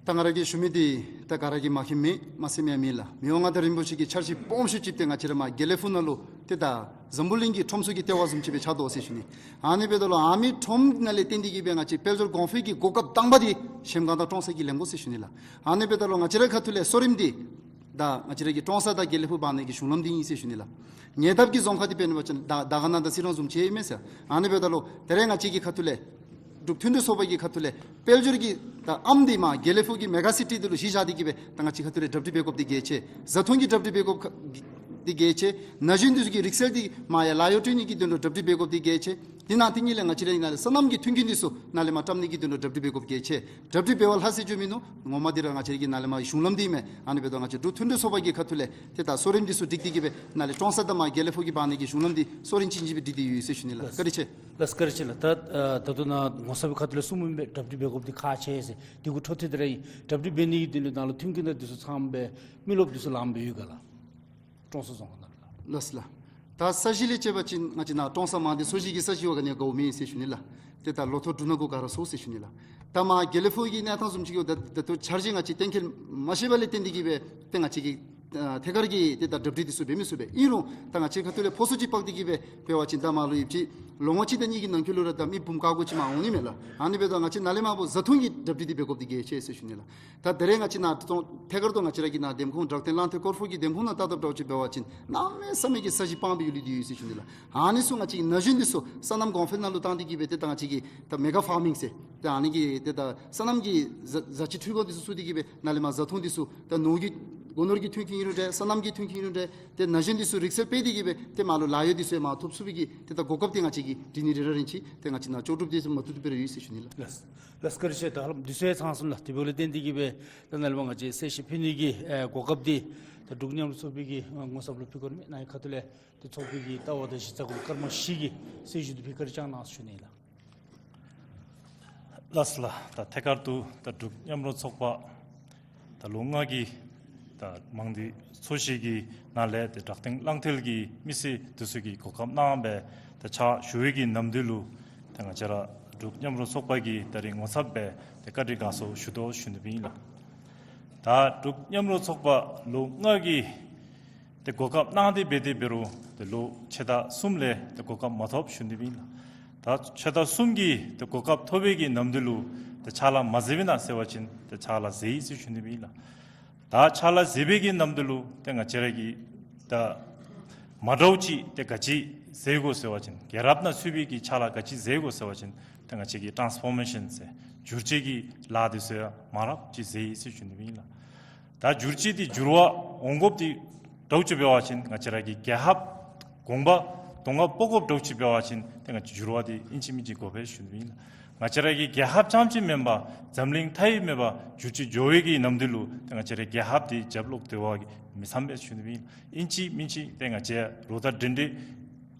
ད་ང་ར་གིས་ཞུ་མི་འདི་ད་ག་ར་གིས་མ་མཁྱེན་མི་མ་གསན་མི་ཡང་མེད་ལགས། མི་དབང་མངའ་བདག་རིན་པོ་ཆེ་གི་འཆར་གཞི་སྦོམ་ཤོས་ཅིག་ཏེ་ང་བཅས་ར་མར་དགེ་ལེགས་ཕུག་ནང་ལུ་ཏེ་ད་འཛམ་བུ་གླིང་གི་ཁྲོམ་ཚུ་གི་ལྟེ་བ་བཟུམ་ཅིག་སྦེ་ཆགས་དོ་ཟེར་ཞུ་ནི། ཨ་ནི་འབདཝ་ད་ལུ་ཨ་མི་ཁྲོམ་ནང་ལས་བརྟེན་ཏེ་གིས་སྦེ་ང་བཅས་དཔལ་འབྱོར་གོང་འཕེལ་གྱི་གོ་སྐབས་དང་པ་འདི་གཞལམ་སྒང་དང་ཀྲོང་གསར་གྱིས་ལེན་དགོ་ཟེར་ཞུ་ནི་ལགས། ཨ་ནི་འབདཝ་ད་ལུ་ང་བཅས་རའི་ཁ་ཐུག་ལས་གསོ་རིམ་འདི་ད་ང་བཅས་ར་གི་ཀྲོང་གསར་དང་དགེ་ལེགས་ཕུག་འབག་ནི་གི་གཞུང་ལམ་འདི་ཨིན་ཟེར་ཞུ་ནི་ལགས། ཉེ་འདབས་ཀྱི་རྫོང་ཁག་འདི་འབད་བ་ཅིན་ད་དར་དཀར་ན་དང་སེ་ར་བཟུམ་ཅིག་ཨིན་མས་ཟེར། ཨ་ནི་འབདཝ་ད་ལུ་ད་རེས་ང་བཅས་ཀྱི་ཁ་ཐུག་ལས་འབྲུག་མཐུན་སྒྲིལ་ཚོགས་པ་གི་ཁ་ཐུག་ལས་དཔལ་འབྱོར་གྱི་ད་ཨམ་འདི་མར་དགེ་ལེགས་ཕུག་གི་མེ་ག་སི་ཊི་འདི་ལུ་གཞི་བཞག་སྟེ་གིས་སྦེ་ད་ང་བཅས་ཁ་ཐུག་ལས་གྲ་སྒྲིག་འབད་དགོཔ་འདི་གལ་ཆེ། བཟའ་འཐུང་གི་གྲ་སྒྲིག་འབད་དགོཔ་འདི་གལ་ཆེ། ན་གཞོན་འདི་ཚུ་གི་རིག་རྩལ་འདི་མར་ཡར་ལཱ་གཡོག་སྤྲོད་ནི་གི་དོན་ལུ་གྲ་སྒྲིག་འབད་དགོཔ་འདི་གལ་ཆེ། དེ་ནང་དེ་ཉིད་ལས་ང་བཅས་རའི་ནང་ལས་སོ་ནམ་གྱི་མཐུན་རྐྱེན་འདི་ཚུ་ནཱ་ལས་མར་བཀྲམ་ནི་གི་དོན་ལུ་གྲ་སྒྲིག་འབད་དགོཔ་གལ་ཆེ། གྲ་སྒྲིག་འབད་བ་ལྷག་ཟེར་ཞུ་མི་ནུག། ངོ་མ་འདི་ར་ང་བཅས་ར་གི་ནཱ་ལས་མར་གཞུང་ལམ་འདི་མས། ཨ་ནི་འབདཝ་ད་ང་བཅས་འབྲུག་མཐུན་སྒྲིལ་ཚོགས་པ་གི་ཁ་ཐུག་ལས་ཏེ་ད་གསོ་རིམ་འདི་ཚུ་སྒྲིག་སྟེ་གིས་སྦེ་ནཱ་ལས་ཀྲོང་གསར་དང་མར་དགེ་ལེགས་ཕུག་གི་འབག་ནི་གི་གཞུང་ལམ་འདི་གསོ་རིམ་ཅན་ཅིག་སྦེ་སྒྲིག་སྟེ་ཡོད་ཟེར་ཞུ་ནི་ལགས། བཀའ་དྲིན་ཆེ། ལགས་བཀའ་དྲིན་ཆེ་ལགས། ད་ཨ་ད་ལྟོ་ནཱ་ངོ་ཚབ་པའི་ཁ་ཐུག་ལས་གསུངམ་སྦེ་གྲ་སྒྲིག་འབད་དགོཔ་འདི་ཁག་ཆེ་ཟེར། འདི་གུ་འཕྲོ་མཐུད་དེ་ར་ཨིན། གྲ་སྒྲིག་འབད་ནི་གི་དོན་ལུ་ནཱ་ལུ་མཐུན་རྐྱེན་དང་འདི་ཚུ་ཚངམ་སྦེ་མི་རློབས་འདི་ཚུ་ལངམ་སྦེ་ཡོད་ག་ལགས། ཀྲོང་གསར་རྫོང་ཁག་ནང་ལུ་ལགས། ལགས་ལགས། ད་ས་གཞི་ལས་དཔྱད་པ་ཅིན་ང་བཅས་ནཱ་ཀྲོང་གསར་མང་སྡེ་ཚོ་བཞི་གི་ས་གཞི་བ་ག་ནི་དགའཝ་མེད་ཟེར་ཞུ་ནི་ལགས། ཏེ་ད་ལོ་ཐོག་འབྲུ་སྣ་གུ་ག་ར་སོང་ཟེར་ཞུ་ནི་ལགས། ད་མར་དགེ་ལེགས་ཕུག་གི་གནས་སྟངས་བཟུམ་ཅིག་གི་ད་ད་ལྟོ་འཆར་གཞི་ང་བཅས་གཏན་འཁེལ་མ་ཤེས་པ་ལས་བརྟེན་ཏེ་གིས་སྦེ་ཏེ་ང་བཅས་ཀྱིས་ཨ་ཐད་ཀར་གྱི་ཏེ་ད་གྲ་སྒྲིག་འདི་ཚུ་འབད་མི་ཚུགས་པས། ཨིན་རུང་ད་ང་བཅས་ཁ་ཐུག་ལས་ཕོ་སོ་ཅིག་འབག་སྟེ་གིས་སྦེ་འབད་བ་ཅིན་ད་མར་ལུ་ཡོད་པ་ཅིན་ལོ་ངོ་གཅིག་དང་གཉིས་ཀྱི་ནང་འཁོད་ལུ་ར་ད་མི་འབུམ་ཁ་གོ་ཅིག་མར་འོང་ནི་མས་ལགས། ཨ་ནི་འབདཝ་ད་ང་བཅས་ནཱ་ལས་མར་བཟའ་འཐུང་གི་གྲ་སྒྲིག་འདི་འབད་དགོཔ་འདི་གལ་ཆེ་ཟེར་ཞུ་ནི་ལགས། ད་ད་རེས་ང་བཅས་ནཱ་ཐད་ཀར་དུ་ང་བཅས་ར་གི་ནཱ་འདེམས་ཁོངས་བྲག་སྟེང་གླང་མཐིལ་སྐོར་ཕུག་གི་འདེམས་ཁོངས་ནང་ལྟ་དོ་འདྲཝ་ཅིག་འབད་བ་ཅིན་གནམ་མེད་ས་མེད་ཀྱི་ས་གཞི་སྤང་སྦེ་ཡོད་ལུས་ཏེ་ཡོད་ཟེར་ཞུ་ནི་ལགས། ཨ་ནི་ཚུ་ང་བཅས་ཀྱི་ན་གཞོན་འདི་ཚུ་སོ་ནམ་གོང་འཕེལ་ནང་ལུ་བཏང་སྟེ་གིས་སྦེ་ཏེ་ད་ང་བཅས་ཀྱི་ད་མེ་ག་ཕཱར་མིང་ཟེར་ཏེ་ཨ་ནི་གི་ཏེ་ད་སོ་ནམ་གྱི་བཟའ་བཟའ་ཆས་འཕྲུལ་འཁོར་འདི་ཚུ་བཙུགས་ཏེ་གིས་སྦེ་ནཱ་ལས་མར་བཟའ་འཐུང་འདི་ཚུ་ད་ནོར་གྱི་སྒོ་ནོར་གྱི་མཐུན་རྐྱེན་ཨིན་རུང་འདྲ་སོ་ནམ་གྱི་མཐུན་རྐྱེན་ཨིན་རུང་འདྲ་ཏེ་ན་གཞོན་འདི་ཚུ་རིག་རྩལ་སྤེལ་ཏེ་གིས་སྦེ་ཏེ་མར་ལུ་ལཱ་གཡོག་འདི་ཚུ་ཡང་མར་ཐོབ་ཚུགས་པའི་གི་ཏེ་ད་གོ་སྐབས་འདི་ང་བཅས་ཀྱིས་སྒྲིག་ནི་རེ་ར་རན་ཅི། ཏེ་ང་བཅས་ནཱ་ལྕོགས་གྲུབ་འདི་ཚུ་མ་ཐུབ་ཐུབ་སྦེ་ར་ཡོད་ཟེར་ཞུ་ནི་ལགས། ལགས་ལགས། བཀའ་དྲིན་ཆེ། ད་ཧ་ལམ་དུས་ཚོད་ཚང་སོང་ལགས། དེ་འབདཝ་ལས་བརྟེན་ཏེ་གིས་སྦེ་ད་ནཱ་ལས་མར་ང་བཅས་གསལ་བཤད་ཕུལ་ནི་གི་ཨེ་གོ་སྐབས་འདི་ད་འབྲུག་མཉམ་རུབ་ཚོགས་པའི་གི་ངོ་ཚབ་ལུ་ཕུལ་དགོ་མི་ནཱ་གི་ཁ་ཐུག་ལས་ཏེ་ཚོགས་པའི་གི་ལྟ་བ་དང་གཞི་རྩ་གུ་ལུ་ཀརྨ་བཞི་གིས་གསལ་ཞུ་འདི་ཕུལ་བཀའ་དྲིན་བསྐྱང་གནང་ཟེར་ཞུ་ནི་ལགས། ལགས་སོ་ལགས། ད་ཐད་ཀར་དུ་ད་འབྲུག་མཉམ་རུབ་ཚོགས་པ་ད་ལོ་ལྔ་གི་ད་མང་སྡེ་ཚོ་བཞི་གི་ནང་ལས་ཏེ་བྲག་སྟེང་གླང་མཐིལ་གྱི་མི་སེར་འདི་ཚུ་གིས་གོ་སྐབས་གནང་སྦེ་ད་ཕྱག་ཞུ་བའི་གི་ནམ་དུས་ལུ་ད་ང་བཅས་ར་འབྲུག་མཉམ་རུབ་ཚོགས་པ་གིས་ད་རིས་ངོ་ཚབ་སྦེ་ད་བཀའ་དྲིན་དགའ་ཚོར་ཞུ་དོ་ཞུ་ནི་སྦེ་ཨིན་ལགས། ད་འབྲུག་མཉམ་རུབ་ཚོགས་པ་ལོ་ལྔ་གི་ཏེ་གོ་སྐབས་གནང་སྟེ་འབད་དེ་འབད་རུང་ཏེ་ལོ་ཕྱེད་དང་གསུམ་ལས་ཏེ་གོ་སྐབས་མ་ཐོབ་ཞུ་ནི་སྦེ་ཨིན་ལགས། ད་ཕྱེད་དང་གསུམ་གྱི་ཏེ་གོ་སྐབས་ཐོབ་པའི་གི་ནམ་དུས་ལུ་ཏེ་ཕྱག་ལཱ་མ་མཛད་པས་ན་ཟེར་བ་ཅིན་ཏེ་ཕྱག་ལཱ་མཛད་ཡི་ཟེར་ཞུ་ནི་སྦེ་ཨིན་ལགས། ད་ཕྱག་ལཱ་མཛད་པའི་གི་ནམ་དུས་ལུ་ཏེ་ང་བཅས་ར་གིས་ད་མ་འདྲཝ་ཅིག་ཏེ་ག་ཅི་མཛད་དགོ་ཟེར་བ་ཅིན་རྒྱལ་རབས་ནང་ཚུད་པའི་གི་ཕྱག་ལཱ་ག་ཅི་མཛད་དགོ་ཟེར་བ་ཅིན་ཏེ་ང་བཅས་ཀྱིས་ཊཱནསི་ཕོར་མེ་ཤཱན་ཟེར་འགྱུར་བཅོས་ཀྱི་ལཱ་འདི་ཚུ་ཡང་མང་རབས་ཅིག་མཛད་ཡི་ཟེར་ཞུ་ནི་སྦེ་ཨིན་ལགས། ད་འགྱུར་བཅོས་འདི་འགྱུར་བ་འོང་དགོཔ་འདི་འདྲཝ་ཅིག་འབད་བ་ཅིན་ང་བཅས་ར་གི་རྒྱལ་ཁབ་གོང་འཕེལ་གདོང་ཁར་སྤོ་དགོཔ་འདྲཝ་ཅིག་འབད་བ་ཅིན་ཏེ་ང་བཅས་འགྱུར་བ་འདི་ཨིན་ཅི་མིན་ཅི་དགོ་པས་ཞུ་ནི་སྦེ་ཨིན་ལགས། ང་བཅས་ར་གི་རྒྱལ་ཁབ་རྐྱངམ་ཅིག་མེན་པར་འཛམ་གླིང་མཐའ་དབུས་མེད་པར་འགྱུར་བཅོས་འགྱོ་བའི་གི་ནམ་དུས་ལུ་ཏེ་ང་བཅས་རའི་རྒྱལ་ཁབ་འདི་རྒྱབ་ལོག་སྡོད་པ་གིས་མི་ཚངམ་པས་ཞུ་ནི་སྦེ་ཨིན་ལགས། ཨིན་ཅི་མིན་ཅི་ཏེ་ང་བཅས་ལོག་ལྟ་འདྲེན་འདྲེན་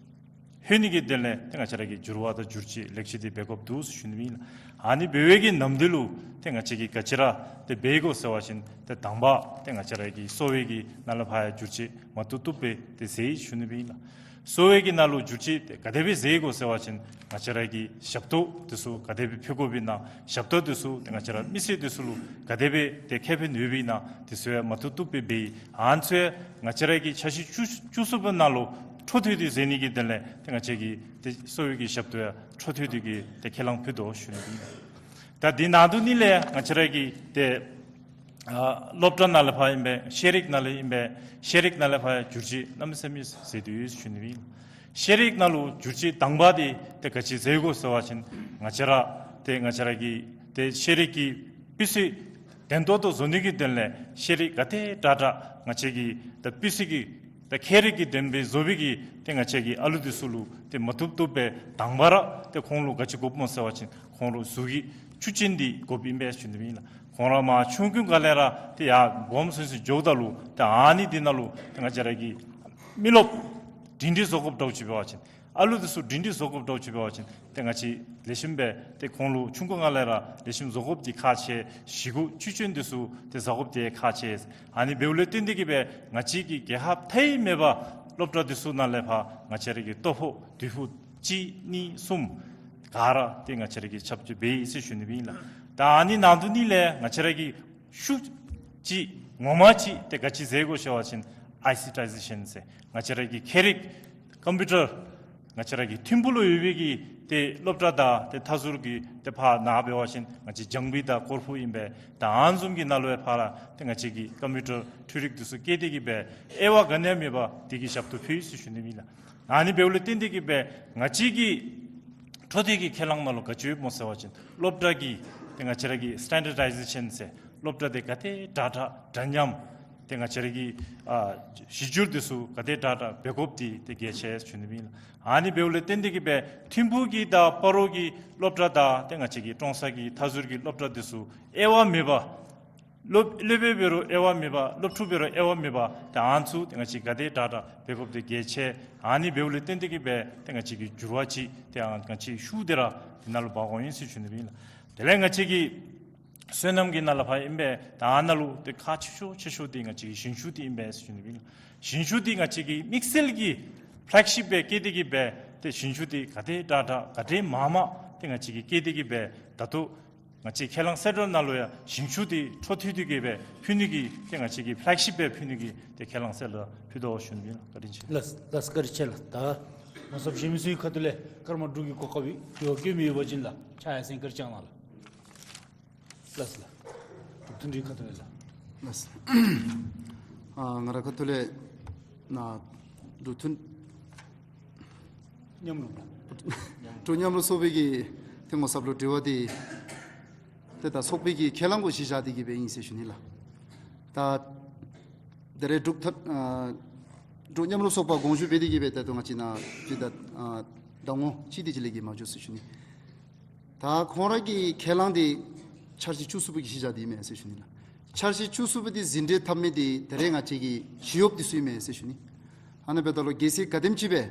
ལྷོད་ནི་གི་དོན་ལས་ཏེ་ང་བཅས་ར་གིས་འགྱུར་བ་དང་འགྱུར་བཅོས་ལེགས་བཅོས་འདི་འབད་དགོཔ་འདུག་ཟེར་ཞུ་ནི་སྦེ་ཨིན་ལགས། ཨ་ནི་འབད་བའི་གི་ནམ་དུས་ལུ་ཏེ་ང་བཅས་ཀྱིས་ག་ཅི་ར་ཏེ་འབད་དགོ་ཟེར་བ་ཅིན་ཏེ་དང་པ་ཏེ་ང་བཅས་ར་གི་གསོ་བའི་གི་ནང་ལས་ཕར་ཡང་འགྱུར་བཅོས་མ་བཏུབ་བཏུབ་སྦེ་ཏེ་མཛད་ཡི་ཞུ་ནི་སྦེ་ཨིན་ལགས། གསོ་བའི་གི་ནང་ལུ་འགྱུར་བཅོས་ཏེ་ག་དེ་སྦེ་མཛད་དགོ་ཟེར་བ་ཅིན་ང་བཅས་ར་གི་ཞབས་ཏོག་འདི་ཚུ་ག་དེ་སྦེ་ཕུལ་དགོཔ་ཨིན་ན་ཞབས་ཏོག་འདི་ཚུ་ཏེ་ང་བཅས་ར་མི་སེར་འདི་ཚུ་ལུ་ག་དེ་སྦེ་ཏེ་ཁེ་ཕན་ཡོདཔ་ཨིན་ན་འདི་ཚུ་ཡང་མ་བཏུབ་བཏུབ་སྦེ་འབད་ཡི། ཨ་ནི་ཚུ་ཡང་ང་བཅས་ར་གི་འཆར་གཞི་བཅུ་བཅུ་གསུམ་པའི་ནང་ལུ་འཕྲོ་མཐུད་དེ་མཛད་ནི་གི་དོན་ལས་ཏེ་ང་བཅས་ཀྱིས་ཏེ་གསོ་བའི་གི་ཞབས་ཏོག་ཡང་འཕྲོ་མཐུད་དེ་གིས་ཏེ་ཁས་བླངས་ཕུལ་དོ་ཞུ་ནི་ཨིན། ད་འདི་ནང་དུ་ནི་ལས་ང་བཅས་ར་གི་ཏེ་ཨ་སློབ་གྲྭ་ནང་ལས་ཕར་ཨིན་པས། ཤེས་རིག་ནང་ལས་ཨིན་པས། ཤེས་རིག་ནང་ལས་ཕར་འགྱུར་བཅོས་གནམ་མེད་ས་མེད་མཛད་དེ་ཡོད་ཞུ་ནི་ཨིན། ཤེས་རིག་ནང་ལུ་འགྱུར་བཅོས་དང་པ་འདི་ཏེ་ག་ཅི་མཛད་དགོ་ཟེར་བ་ཅིན་ང་བཅས་ར་ཏེ་ང་བཅས་ར་གི་ཏེ་ཤེས་རིག་གི་སྤུས་ཚད་ལྡན་ཏོག་ཏོ་བཟོ་ནི་གི་དོན་ལས་ཤེས་རིག་ག་དེ་དྲག་དྲག་ང་བཅས་ཀྱིས་ད་སྤུས་ཚད་ཀྱི་ད་མཁས་རིག་གི་ལྡན་པའི་བཟོ་བའི་གི་ཏེ་ང་བཅས་ཀྱི་ཨ་ལུ་འདི་ཚུ་ལུ་ཏེ་མ་བཏུབ་བཏུབ་སྦེ་དང་པ་ར་ཏེ་ཁོང་ལུ་ག་ཅི་དགོཔ་སྨོ་ཟེར་བ་ཅིན་ཁོང་ལུ་གཟུགས་ཀྱི་ཤུགས་ཅན་འདི་དགོཔ་ཨིན་པས་ཞུ་ནི་ཨིན་ལགས། ཁོང་ར་མར་ཆུང་ཀུའི་སྒང་ལས་ར་ཏེ་ཡར་སྦོམ་སོང་སོང་འགྱོཝ་ད་ལུ་ཏེ་ཨ་ནི་འདི་ནང་ལུ་ཏེ་ང་བཅས་ར་གི་མི་རློབས་སྒྲིང་སྒྲིང་བཟོ་དགོཔ་འདྲཝ་ཅིག་འབད་བ་ཅིན་ཨ་ལུ་འདི་ཚུ་སྒྲིང་སྒྲིང་བཟོ་དགོཔ་འདྲཝ་ཅིག་འབད་བ་ཅིན་ཏེ་ང་བཅས་ལེགས་ཤོམ་སྦེ་ཏེ་ཁོང་ལུ་ཆུང་ཀུའི་སྒང་ལས་ར་ལེགས་ཤོམ་བཟོ་དགོཔ་འདི་ཁག་ཆེ། གཞིས་ཁུག་ཆུང་ཆུང་འདི་ཚུ་ཏེ་བཟའ་དགོཔ་འདི་ཁག་ཆེ། ཨ་ནི་འབདཝ་ལས་བརྟེན་ཏེ་གིས་སྦེ་ང་བཅས་ཀྱི་རྒྱལ་ཁབ་མཐའ་དབུས་མེད་པར་ སློབ་གྲྭ་འདི་ཚུ་ནང་ལས་ཕར་ང་བཅས་ར་གི་ལྟོ་ཕོགས་དུས་ཕོགས་གཅིག་གཉིས་གསུམ་ག་ར་ཏེ་ང་བཅས་ར་གིས་ཆབ་ཆ་འབད་ཡི་ཟེར་ཞུ་ནི་ཨིན་ལགས། ད་ཨ་ནི་ནང་དོག་ནི་ལས་ང་བཅས་ར་གི་ཤུགས་ཅིག་ངོ་མ་ཅིག་ཏེ་ག་ཅི་ཟེར་དགོ་ཟེར་བ་ཅིན་ཨའི་སི་ཊའི་ཟེ་ཤཱན་ཟེར་ང་བཅས་ར་གི་ཁྱད་རིག་ཀམ་པིའུ་ཊར་ང་བཅས་ར་གི་ཐིམ་ཕུག་ལུ་ཡོད་པའི་གི་ཏེ་སློབ་གྲྭ་དང་ཏེ་མཐའ་ཟུར་གྱི་ཏེ་ཕར་ནཱ་འབད་བ་ཅིན་ང་བཅས་ལྗང་བུ་དང་སྐོར་ཕུག་ཨིན་པས། ད་ཨ་ནི་བཟུམ་གྱི་ནང་ལུ་ཡང་ཕར་ལུ་ཏེ་ང་བཅས་ཀྱིས་ཀམ་པིའུ་ཊར་འཕྲུལ་རིག་འདི་ཚུ་བཀལ་ཏེ་གི་སྦེ་དབྱེ་བ་ག་ནི་ཡང་མེད་པར་དེ་གི་ཞབས་ཏོག་ཕུལ་ཡི་ཟེར་ཞུ་ནི་ཨིན་ལགས། ཨ་ནི་འབདཝ་ལས་བརྟེན་ཏེ་གི་སྦེ་ང་བཅས་ཀྱི་འཕྲོ་མཐུད་ཀྱི་ཁས་བླངས་ནང་ལུ་ག་ཅི་ཡོདཔ་སྨོ་ཟེར་བ་ཅིན་སློབ་གྲྭ་གི་ཏེ་ང་བཅས་ར་གི་སི་ཊེན་ཌར་ཌའི་ཟེ་ཤཱན་ཟེར་སློབ་གྲྭ་དེ་ག་དེ་དྲག་དྲག་འདྲ་མཉམ་ཏེ་ང་བཅས་ར་གི་ཨ་གཞི་བསྒྱུར་འདི་ཚུ་ག་དེ་དྲག་དྲག་འབད་དགོཔ་འདི་ཏེ་གལ་ཆེ་ཟེར་ཞུ་ནི་ཨིན་ལགས། ཨ་ནི་འབདཝ་ལས་བརྟེན་ཏེ་གི་སྦེ་ཐིམ་ཕུག་གི་དང་སྤ་རོ་གི་སློབ་གྲྭ་དང་ཏེ་ང་བཅས་ཀྱི་ཀྲོང་གསར་གྱི་མཐའ་ཟུར་གྱི་སློབ་གྲྭ་འདི་ཚུ་དབྱེ་བ་མེད་པར་སློབ་སློབ་དཔོན་འབད་རུང་དབྱེ་བ་མེད་པར་སློབ་ཕྲུག་འབད་རུང་དབྱེ་བ་མེད་པར་ཏེ་ཨ་ནི་ཚུ་ཏེ་ང་བཅས་ག་དེ་དྲག་དྲག་འབད་དགོཔ་འདི་གལ་ཆེ། ཨ་ནི་འབདཝ་ལས་བརྟེན་ཏེ་གི་སྦེ་ཏེ་ང་བཅས་ཀྱི་འགྱུར་བ་ཅིག་ཏེ་ཨ་ང་བཅས་ཤུགས་དེ་ར་དེ་ནང་ལུ་འབག་འོང་ཡི་ཟེར་ཞུ་ནི་ཨིན་ལགས། དེ་ལས་ང་བཅས་ཀྱི་སོ་ནམ་གྱི་ནང་ལས་ཕར་ཨིན་པས། ད་ཨ་ནཱ་ལུ་ཏེ་ཁག་ཆེ་ཤོས་ཆེ་ཤོས་འདི་ང་བཅས་ཀྱི་ཞིང་ཆུ་འདི་ཨིན་པས་ཟེར་ཞུ་ནི་ཨིན་ལགས། ཞིང་ཆུ་འདི་ང་བཅས་ཀྱི་དམིགས་བསལ་གྱི་ཕ་ལེག་ཤིབ་སྦེ་བཀལ་ཏེ་གི་སྦེ་ཏེ་ཞིང་ཆུ་འདི་ག་དེ་དྲག་དྲག་ག་དེ་མང་མང་ཏེ་ང་བཅས་ཀྱིས་བཀལ་ཏེ་གི་སྦེ་ད་ལྟོ་ང་བཅས་ཁས་བླངས་གསལ་བསྒྲགས་ནང་ལུ་ཡང་ཞིང་ཆུ་འདི་འཕྲོ་མཐུད་དེ་གི་སྦེ་ཕུལ་ནི་གི་ཏེ་ང་བཅས་ཀྱི་ཕ་ལེག་ཤིབ་སྦེ་ཕུལ་ནི་གི་ཏེ་ཁས་བླངས་གསལ་བསྒྲགས་ཕུལ་དོ་ཞུ་ནི་ཨིན་ལགས། བཀའ་དྲིན་ཆེ། ལགས་ལགས་བཀའ་དྲིན་ཆེ་ལགས། ད་ངོ་སོབ་གཞན་མི་ཚུ་གི་ཁ་ཐུག་ལས་ཀརྨ་འབྲུག་གི་གོ་སྐབས་ཡོད་སྐྱོན་མི་ཡོད་པ་ཅིན་ལགས་ཕྱག་ཡར་སེང་བཀའ་དྲིན་བསྐྱང་གནང་ལགས། ལགས་ལགས། འབྲུག་མཐུན་སྒྲིལ་ཁ་ཐུག་ལས་ལགས། ལགས། ཨ་ང་རའི་ཁ་ཐུག་ལས་ནཱ་འབྲུག་མཐུན་མཉམ་རུབ་ལགས། འབྲུག་མཉམ་རུབ་ཚོགས་པའི་གི་ཏེ་ངོ་སོབ་ལུ་དྲི་བ་འདི་ཏེ་ད་ཚོགས་པའི་གི་ཁས་བླངས་གུ་གཞི་བཞག་སྟེ་གི་སྦེ་ཨིན་ཟེར་ཞུ་ནི་ལགས། ད་ད་རེས་འབྲུག་ཐ་ཨ་འབྲུག་མཉམ་རུབ་ཚོགས་པ་དགོངས་ཞུ་འབད་དེ་གི་སྦེ་ད་ལྟོ་ང་བཅས་ནཱ་ཅིག་ད་ཨ་ཟླ་ངོ་གཅིག་དེ་ཅིག་ལས་བརྒལ་མ་འགྱོ་ཟེར་ཞུ་ནི། ད་ཁོང་ར་གི་ཁས་བླངས་འདི་འཆར་གཞི་བཅུ་གསུམ་པ་གི་གཞི་བཞག་སྟེ་ཨིན་མས་ཟེར་ཞུ་ནི་ལགས། འཆར་གཞི་བཅུ་གསུམ་པ་འདི་ཟིན་བྲིས་འཐབ་མི་འདི་ད་རེས་ང་བཅས་ཀྱི་ཞི་གཡོགཔ་འདི་ཚུ་ཨིན་མས་ཟེར་ཞུ་ནི། ཨ་ནཱ་འབདཝ་ད་ལུ་གལ་སྲིད་ག་དེམ་ཅིག་སྦེ་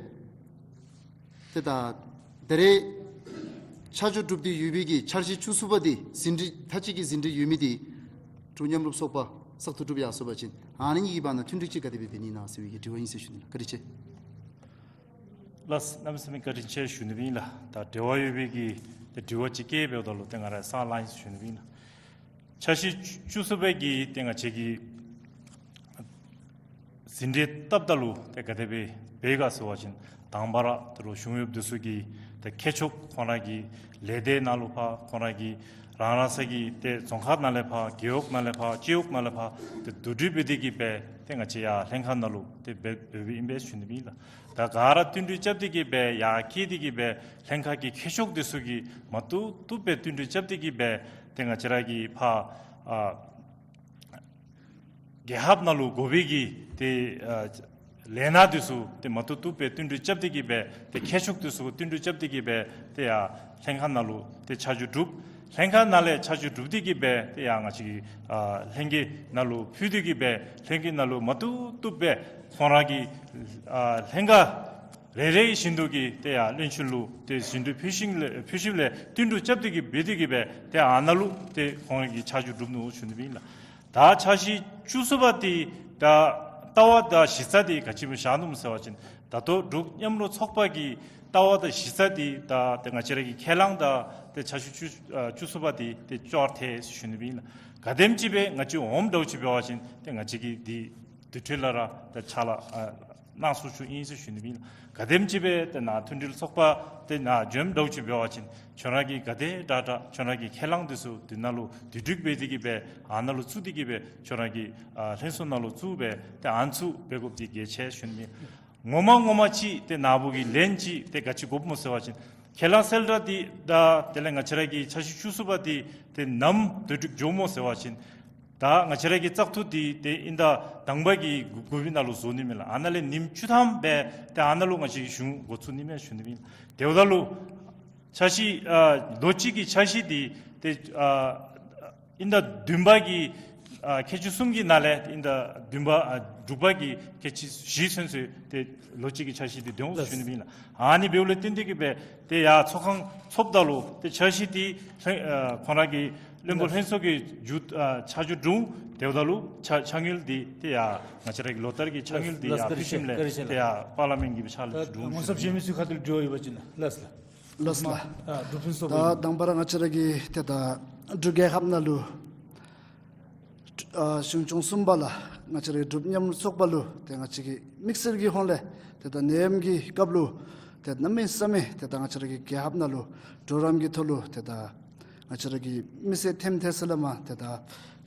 ཏེ་ད་ད་རེས་ཆ་འཇོག་གྲུབ་སྟེ་ཡོད་པའི་གི་འཆར་གཞི་བཅུ་གསུམ་པ་འདི་ཟིན་བྲིས་མཐའ་དཔྱད་ཀྱི་ཟིན་བྲིས་ཡོད་མི་འདི་འབྲུག་མཉམ་རུབ་ཚོགས་པ་བཙག་འཐུ་གྲུབ་ཡར་སོང་པ་ཅིན་ཨ་ནི་གཉིས་ཀྱི་བར་ན་མཐུན་སྒྲིག་ཅིག་ག་དེ་སྦེ་འབད་ནི་ཨིན་ན་ཟེར་བའི་གི་དྲི་བ་ཨིན་ཟེར་ཞུ་ནི་ལགས། བཀའ་དྲིན་ཆེ། ལགས་གནམ་མེད་ས་མེད་བཀའ་དྲིན་ཆེ་ཞུ་ནི་ཨིན་ལགས། ད་འབྲེལ་བ་ཡོད་པའི་གི་ཏེ་དྲི་བ་ཅིག་བཀོད་འབདཝ་ད་ལུ་ཏེ་ང་ར་སང་ལངས་ཞུ་ནི་ཨིན་ལགས། འཆར་གཞི་བཅུ་གསུམ་པའི་གི་ཏེ་ང་བཅས་ཀྱིས་ཟིན་བྲིས་བཏབ་ད་ལུ་ཏེ་ག་དེ་སྦེ་འབད་ག་ཟེར་བ་ཅིན་དང་པ་ར་ད་རུང་གཞུང་གཡོགཔ་འདི་ཚུ་གི་ཏེ་ཁྱད་ཆོས་ཁོང་ར་གི་ལས་སྡེ་ནང་ལུ་ཕར་ཁོང་ར་གི་རང་རང་སོ་གི་ཏེ་རྫོང་ཁག་ནང་ལས་ཕར་རྒེད་འོག་ནང་ལས་ཕར་སྤྱི་འོག་ནང་ལས་ཕར་ཏེ་བསྡུ་སྒྲིག་འབད་དེ་གི་སྦེ་ཏེ་ང་བཅས་ཡར་ལྷན་ཁག་ནང་ལུ་ཏེ་འབད་འབདཝ་ཨིན་པས་ཞུ་ནི་ཨིན་ལགས། ད་ག་ར་བསྟུན་གྲོས་རྐྱབ་སྟེ་གི་སྦེ་ཡར་བསྐྱལ་ཏེ་གི་སྦེ་ལྷན་ཁག་གི་ཁྱད་ཆོས་འདི་ཚུ་གི་མ་བཏུབ་བཏུབ་སྦེ་བསྟུན་གྲོས་རྐྱབ་སྟེ་གི་སྦེ་ཏེ་ང་བཅས་ར་གི་ཕར་ཨ་རྒྱལ་ཁབ་ནང་ལུ་དགོ་པའི་གི་ཏེ་ཨ་ལས་སྣ་འདི་ཚུ་ཏེ་མ་བཏུབ་བཏུབ་སྦེ་བསྟུན་གྲོས་རྐྱབ་སྟེ་གི་སྦེ་ཏེ་ཁྱད་ཆོས་འདི་ཚུ་བསྟུན་གྲོས་རྐྱབ་སྟེ་གི་སྦེ་ཏེ་ཡར་ལྷན་ཁག་ནང་ལུ་ཏེ་ཆ་འཇོག་གྲུབ། ལྷན་ཁག་ནང་ལས་ཆ་འཇོག་གྲུབ་སྟེ་གི་སྦེ་ཏེ་ཡར་ང་བཅས་ཀྱི་ཨ་ལྷན་རྒྱས་ནང་ལུ་ཕུལ་ཏེ་གི་སྦེ་ལྷན་རྒྱས་ནང་ལུ་མ་བཏུབ་བཏུབ་སྦེ་ཁོང་ར་གི་ཨ་ལྷན་ཁག་རེ་རེ་བཞིན་དུ་གི་ཏེ་ཡར་བློན་ཆེན་ལུ་ཏེ་ཟིན་བྲིས་ཕུལ་ཞིནམ་ལས་ཕུལ་ཞིནམ་ལས་བསྟུན་གྲོས་རྐྱབ་སྟེ་གི་འབད་དེ་གི་སྦེ་ཏེ་ཨ་ནཱ་ལུ་ཏེ་ཁོང་གི་ཆ་འཇོག་གྲུབ་ནུག་ཞུ་ནི་ཨིན་ལགས། ད་འཆར་གཞི་བཅུ་གསུམ་པ་འདི་ད་ལྟ་བ་དང་གཞི་རྩ་འདི་ག་ཅི་སྦེ་བཞག་ནུག་ཟེར་བ་ཅིན་ད་ལྟོ་འབྲུག་མཉམ་རུབ་ཚོགས་པ་གི་ལྟ་བ་དང་གཞི་རྩ་འདི་ད་ཏེ་ང་བཅས་ར་གི་ཁས་བླངས་དང་ཏེ་འཆར་གཞི་བཅུ་ཨ་བཅུ་གསུམ་པ་འདི་ཏེ་ཅོག་འཐད་ཞུ་ནི་ཨིན་ལགས། ག་དེམ་ཅིག་སྦེ་ང་བཅས་འོངམ་འདྲཝ་ཅིག་འབད་བ་ཅིན་ཏེ་ང་བཅས་ཀྱིས་འདི་དེ་འཕྲོ་ལས་ར་ཏེ་ཕྱག་ལཱ་ཨ་གནང་ཚུགས་ཚུགས་ཨིན་ཟེར་ཞུ་ནི་ཨིན། ག་དེམ་ཅིག་སྦེ་ཏེ་ནཱ་མཐུན་སྒྲིལ་ཚོགས་པ་ཏེ་ནཱ་འབྱོནམ་འདྲཝ་ཅིག་འབད་བ་ཅིན་ཁྱོད་ར་གི་ག་དེ་དྲག་དྲག་ཁྱོད་ར་གི་ཁས་བླངས་འདི་ཚུ་དེ་ནང་ལུ་དེ་འགྲིག་འབད་དེ་གི་སྦེ་ཨ་ནཱ་ལུ་བཙུགས་ཏེ་གི་སྦེ་ཁྱོད་ར་གི་ཨ་ལྷན་ཚོགས་ནང་ལུ་བཙུགས་སྦེ་ཏེ་ཨ་ནཱ་ཚུ་འབད་དགོཔ་འདི་གལ་ཆེ་ཞུ་ནི་ཨིན། ངོ་མ་ངོ་མ་ཅིག་ཏེ་ནཱ་བུ་གི་ལན་ཅིག་ཏེ་ག་ཅི་དགོཔ་སྨོ་ཟེར་བ་ཅིན་ཁས་བླངས་གསལ་བསྒྲགས་འདི་དང་དེ་ལས་ང་བཅས་ར་གི་འཆར་གཞི་བཅུ་གསུམ་པ་འདི་ཏེ་ནམ་དེ་འགྲིག་འགྱོཝ་སྨོ་ཟེར་བ་ཅིན་ད་ང་བཅས་ར་གི་བཙག་འཐུ་འདི་ཏེ་དབྱིན་ཟླ་དང་པ་གི་དགུ་པའི་ནང་ལུ་བཟོ་ནི་མས་ལགས། ཨ་ནཱ་ལས་ཉིནམ་བཅུ་ཐམ་སྦེ་ཏེ་ཨ་ནཱ་ལུ་ང་བཅས་ཀྱིས་གཞུང་འགོ་བཙུགས་ནི་མས་ཞུ་ནི་ཨིན། དེ་འབདཝ་ད་ལུ་འཆར་གཞི་ཨ་ལོ་གཅིག་གི་འཆར་གཞི་འདི་ཏེ་ཨ་དབྱིན་ཟླ་བདུན་པ་གི་ ཨ་ཁལ་གཅིག་གསུམ་གྱི་ནང་ལས་ཨིན་ད་བདུན་པ་ཨ་དྲུག་པ་གི་ཁལ་གཅིག་བཞི་ཚུན་ཚོད་ཏེ་ལོ་གཅིག་གི་འཆར་གཞི་འདི་འདོན་འོང་ཟེར་ཞུ་ནི་ཨིན་ལགས། ཨ་ནི་འབདཝ་ལས་བརྟེན་ཏེ་གིས་སྦེ་ཏེ་ཡར་ཚོགས་ཁང་ཚོགསཔ་ད་ལུ་ཏེ་འཆར་གཞི་འདི་ལྷན་ཨ་ཁོང་ར་གི་བློན་པོ་ལྷན་ཚོགས་ཀྱིས་མཇུག་ཨ་ཆ་འཇོག་གྲུབ་དེ་འབདཝ་ད་ལུ་ཕྱག་ཕྱག་དངུལ་འདི་ཏེ་ཡར་ང་བཅས་ར་གི་ལོ་ལྟར་གྱི་ཕྱག་དངུལ་འདི་ཡར་ཕུལ་ཞིནམ་ལས་ཏེ་ཡར་པར་ལི་མེནཊ་གི་ཕྱག་ལུ་གྲུབ་འོང་ཟེར་ཞུ་ནི་ཨིན། ལགས་སོ། ལགས་སོ་ལགས། ཨ་འབྲུག་ཕུན་ཚོགས་པ་ད་དང་པ་ར་ང་བཅས་ར་གི་ཏེ་ད་འབྲུག་རྒྱལ་ཁབ་ནང་ལུ་ཨ་གཞུང་སྐྱོང་གསུམ་པ་ལགས་ང་བཅས་ར་གི་འབྲུག་མཉམ་རུབ་ཚོགས་པ་ལུ་ཏེ་ང་བཅས་ཀྱི་དམིགས་བསལ་གྱི་ཧོང་ལས་ཏེ་ད་ནད་ཡམས་ཀྱི་སྐབས་ལུ་ཏེ་གནམ་མེད་ས་མེད་ཏེ་ད་ང་བཅས་ར་གི་རྒྱལ་ཁབ་ནང་ལུ་གྲོགས་རམ་གྱི་ཐོག་ལུ་ཏེ་ད་ང་བཅས་ར་གི་མི་སེར་ཐེམ་ཐེ་ས་ལས་མར་ཏེ་ད་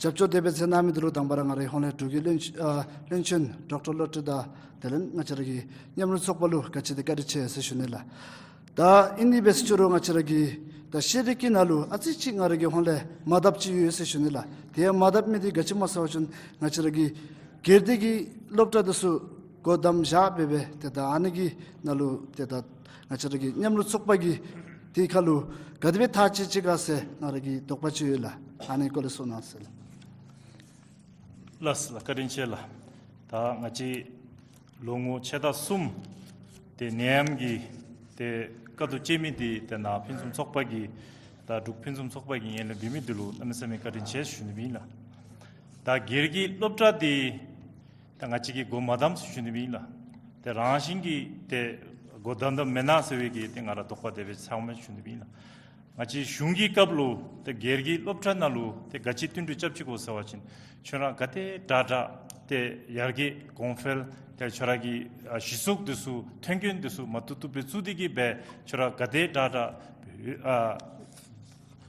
རྒྱབ་སྐྱོར་དེ་སྦེ་མཛད་གནང་མི་འདི་ལུ་དང་པ་ར་ང་རའི་ཧོང་ལས་འབྲུག་གི་བློན་ཨ་བློན་ཆེན་ཌོག་ཊར་བློ་གྲོས་དང་དེ་ལས་ང་བཅས་ར་གི་མཉམ་རུབ་ཚོགས་པ་ལུ་ག་ཅི་དེ་བཀའ་དྲིན་ཆེ་ཟེར་ཞུ་ནི་ལགས། ད་ཨིན་ནི་འབད་ཟེར་ཞུ་རུང་ང་བཅས་ར་གི་ད་ཤེས་རིག་གི་ནང་ལུ་ཨ་ཙི་ཅིག་ང་ར་གི་ཧོང་ལས་མ་དགཔ་ཅིག་ཡོད་ཟེར་ཞུ་ནི་ལགས། དེ་ཡང་མ་དགཔ་མི་འདི་ག་ཅི་སྨོ་ཟེར་བ་ཅིན་ང་བཅས་ར་གི་སྒེར་སྡེ་གི་སློབ་གྲྭ་འདི་ཚུ་སྒོ་བསྡམ་བཞག་སྦེ་སྦེ་ཏེ་ད་ཨ་ནི་གི་ནང་ལུ་ཏེ་ད་ང་བཅས་ར་གི་མཉམ་རུབ་ཚོགས་པ་གི་དེ་ཁར་ལུ་ག་དེ་སྦེ་ཐག་བཅད་ཅི་ག་ཟེར་ང་ར་གི་དོགས་པ་ཅིག་ཡོད་ལགས། ཨ་ནི་སྐོར་ལས་གསུང་གནང་ཟེར་ལགས། ལགས་སོ་ལགས། བཀའ་དྲིན་ཆེ་ལགས། ད་ང་བཅས་ལོ་ངོ་ཕྱེད་དང་གསུམ་ཏེ་ནད་ཡམས་ཀྱི་ཏེ་དཀའ་སྡུག་སྤྱད་མི་འདི་ཏེ་ནཱ་ཕུན་སུམ་ཚོགས་པ་གི་ད་འབྲུག་ཕུན་སུམ་ཚོགས་པ་གི་ངོས་ལས་འབད་མི་འདི་ལུ་གནམ་མེད་ས་མེད་བཀའ་དྲིན་ཆེ་ཞུ་ནི་ཨིན་ལགས། ད་སྒེར་གྱི་སློབ་གྲྭ་འདི་ད་ང་བཅས་ཀྱིས་སྒོ་མ་བསྡམ་ཟེར་ཞུ་ནི་ཨིན་ལགས། ཏེ་རང་བཞིན་གྱིས་ཏེ་སྒོ་བསྡམ་བསྡམ་མེན་ན་ཟེར་བའི་གི་ཏེ་ང་ར་དོགས་པ་དེ་སྦེ་ཚང་མས་ཞུ་ནི་ཨིན་ལགས། ང་བཅས་གཞུང་གི་སྐབས་ལུ་ཏེ་སྒེར་གྱི་སློབ་གྲྭ་ནང་ལུ་ཏེ་ག་ཅི་བསྟུན་གྲོས་རྐྱབ་ཅི་གོ་ཟེར་བ་ཅིན་ཁྱོད་ར་ག་དེ་དྲག་དྲག་ཏེ་ཡར་རྒྱས་གོང་འཕེལ་ཏེ་ཁྱོད་ར་གི་ཨ་གཞི་བཙུགས་འདི་ཚུ་མཐུན་རྐྱེན་འདི་ཚུ་མ་བཏུབ་བཏུབ་སྦེ་བཙུགས་ཏེ་གིས་སྦེ་ཁྱོད་ར་ག་དེ་དྲག་དྲག་ཨ་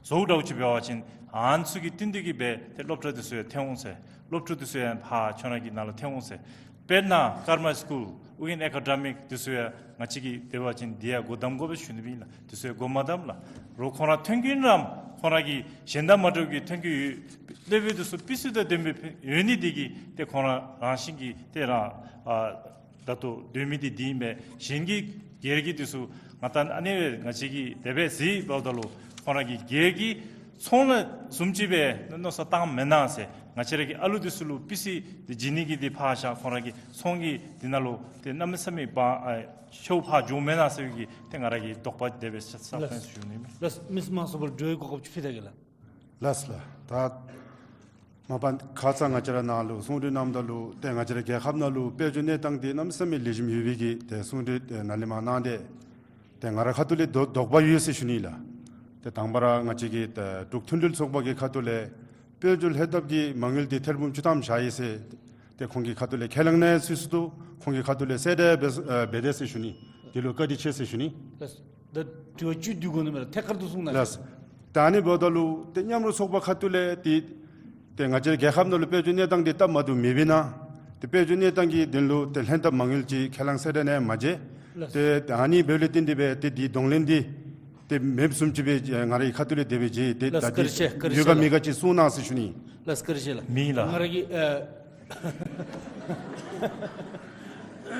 བཟོ་དྲག་ཅིག་འབད་བ་ཅིན་ཨ་ནི་ཚུ་གི་བསྟུན་ཏེ་གིས་སྦེ་ཏེ་སློབ་གྲྭ་འདི་ཚུ་ཡང་ཐོན་འོང་ཟེར། སློབ་ཕྲུག་འདི་ཚུ་ཡང་ཕར་ཁྱོད་ར་གི་ནང་ལུ་ཐོན་འོང་ཟེར། དཔེར་ན་ཀརྨ་སི་ཀུལ་ཨོ་རྒྱན་ཨེ་ཀ་ཌེ་མིག་འདི་ཚུ་ཡང་ང་བཅས་ཀྱིས་དེ་འབད་བ་ཅིན་འདི་ཡང་སྒོ་བསྡམ་དགོ་པས་ཞུ་ནི་ཨིན་ལགས། འདི་ཚུ་ཡང་སྒོ་མ་བསྡམ་ལགས། རོགས་ཁོང་ར་མཐུན་རྐྱེན་རམ་ཁོང་ར་གི་གཞན་དང་མ་འདྲཝ་གི་མཐུན་རྐྱེན་ཡོད་ལེ་བེ་འདི་ཚུ་སྤུས་ཚད་དང་ལྡནམ་སྦེ་ཡོད་ནི་འདི་གིས་ཏེ་ཁོང་ར་རང་བཞིན་གྱིས་ཏེ་རང་ཨ་ད་ལྟོ་སྡོད་མི་འདི་འདི་ཨིན་པས། གཞན་གྱི་སྒེར་གྱི་འདི་ཚུ་ང་ད་ཨ་ནི་སྦེ་ང་བཅས་ཀྱིས་དེ་སྦེ་གཟིགས་འབདཝ་ད་ལུ་ཁོང་ར་གི་སྒེར་གྱི་ཚོང་ལས་བཟུམ་ཅིག་སྦེ་མནོ་བསམ་བཏང་མེན་ན་ཟེར། ང་བཅས་ར་གི་ཨ་ལུ་འདི་ཚུ་ལུ་སྤུས་ཚད་འདི་བྱིན་ནི་གི་འདི་ཕར་བཞག་ཁོང་ར་གི་ཚོང་གི་འདི་ནང་ལུ་ཏེ་གནམ་མེད་ས་མེད་ཕར་ཨ་ཤོར་ཕར་འགྱོཝ་མེན་ན་ཟེར་བའི་གི་ཏེ་ང་ར་གི་དོགས་པ་དེ་སྦེ་ས་ས་ལགས། ཕན་ཞུ་ནི་ཨིན། ལགས། མི་དམངས་ཚོགས་པ་འགྲོ་བའི་གོ་སྐབས་ཅིག་ཕུལ་ད་གེ་ལགས། ལགས་ལགས། ད་མ་པ་ཁ་ཙ་ང་བཅས་ར་ནང་ལུ་གསུང་གྲོས་གནངམ་ད་ལུ་ཏེ་ང་བཅས་ར་རྒྱལ་ཁབ་ནང་ལུ་དཔལ་འབྱོར་གནས་སྟངས་འདི་གནམ་མེད་ས་མེད་ལེགས་ཤོམ་ཡོད་པའི་གི་ཏེ་གསུང་གྲོས་ཏེ་ནཱ་ལས་མར་གནང་སྟེ་ཏེ་ང་ར་ཁ་ཐུག་ལས་དོ་དོགས་པ་ཡོད་ཟེར་ཞུ་ནི་ལགས། ཏེ་དང་པ་ར་ང་བཅས་ཀྱི་ཏེ་འབྲུག་མཐུན་སྒྲིལ་ཚོགས་པ་གི་ཁ་ཐུག་ལས་དཔལ་འབྱོར་ལྷན་ཐབས་ཀྱི་མ་དངུལ་འདི་ཐེར་འབུམ་བཅུ་ཐམ་བཞག་ཡི་ཟེར། ཏེ་ཁོང་གི་ཁ་ཐུག་ལས་ཁས་བླངས་གནང་ཡི་ཟེར་ཞུ་དོ། ཁོང་གི་ཁ་ཐུག་ལས་གསལ་བསྒྲགས་འབད་ཨ་འབད་དེ་ཟེར་ཞུ་ནི། དེ་ལུ་བཀའ་དྲིན་ཆེ་ཟེར་ཞུ་ནི། ལགས། ད་དྲི་བ་བཅུད་བསྡུ་དགོ་ནི་མེད་ལགས། ཐད་ཀར་དུ་གསུང་གནང་། ལགས། ད་ཨ་ནི་འབདཝ་ད་ལུ་ཏེ་མཉམ་རུབ་ཚོགས་པ་ཁ་ཐུག་ལས་ཏེ་ཏེ་ང་བཅས་རྒྱལ་ཁབ་ནང་ལུ་དཔལ་འབྱོར་གནས་སྟངས་འདི་སྟབས་མ་བདེཝ་མེད་པས་ན། ཏེ་དཔལ་འབྱོར་གནས་སྟངས་ཀྱི་དོན་ལུ་ཏེ་ལྷན་ཐབས་མ་དངུལ་ཅིག་ཁས་བླངས་གསལ་བསྒྲགས་གནང་མ་མཇལ། ལགས། ཏེ་ད་ཨ་ནི་འབདཝ་ལས་བརྟེན་ཏེ་སྦེ་ཏེ་འདི་གདོང་ལེན་འདི་ཏེ་མེདཔ་བཟུམ་ཅིག་སྦེ་ང་རའི་ཁ་ཐུག་ལས་དེ་སྦེ་མཇལ། ཏེ་ལགས། ད་བཀའ་དྲིན་ཆེ། འདི་བཀའ་དྲིན་ཡོད་ག་མེད་ག་ཅིག་གསུང་གནང་ཟེར་ཞུ་ནི། ལགས། བཀའ་དྲིན་ཆེ་ལགས། མེད་ལགས། ང་ར་གི་ཨ་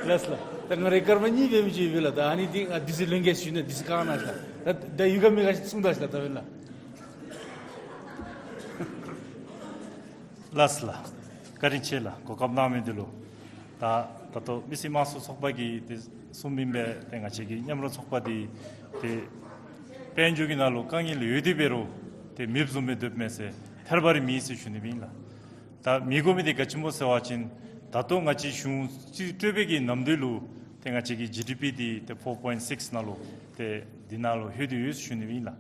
ལགས་ལགས། ད་ང་རའི་སྐར་མ་གཉིས་འབད་མི་ཅིག་ཡོད་པས་ལགས། ད་ཨ་ནི་འདི་ཨ་འདི་ཚུ་ལན་གྱི་ཞུ་ནི། འདི་ཚུ་བཀའ་གནང་ལགས། ད་ད་ཡོད་ག་མེད་ག་ཅིག་གསུང་ད་ལགས། ད་འབདན་ལགས། ལགས་ལགས། བཀའ་དྲིན་ཆེ་ལགས། གོ་སྐབས་གནང་མི་འདི་ལུ། ད་ད་ལྟོ་མི་སེར་དམངས་གཙོ་ཚོགས་པ་གིས་ཏེ་གསུངམ་ཨིན་པས། ཏེ་ང་བཅས་ཀྱི་མཉམ་རུབ་ཚོགས་པ་འདི་ཏེ་དཔལ་འབྱོར་གྱི་ནང་ལུ་དཀའ་ངལ་ཡོད་དེ་འབད་རུང་ཏེ་མེདཔ་བཟུམ་སྦེ་སྡོདཔ་མས་ཟེར་ཐལ་བ་རེ་མེད་ཟེར་ཞུ་ནི་ཨིན་ལགས། ད་མི་དགོ་མི་འདི་ག་ཅི་སྨོ་ཟེར་བ་ཅིན་ད་ལྟོ་ང་བཅས་གཞུང་རྩིས་སྤྲོད་པའི་གི་ནམ་དུས་ལུ་ཏེ་ང་བཅས་ཀྱི་ཇི་ཌི་པི་འདི་ཏེ་ཕོར་པོའིནཊ་སིཀསི་ནང་ལུ་ཏེ་འདི་ནང་ལུ་ལྷོད་དེ་ཡོད་ཟེར་ཞུ་ནི་ཨིན་ལགས།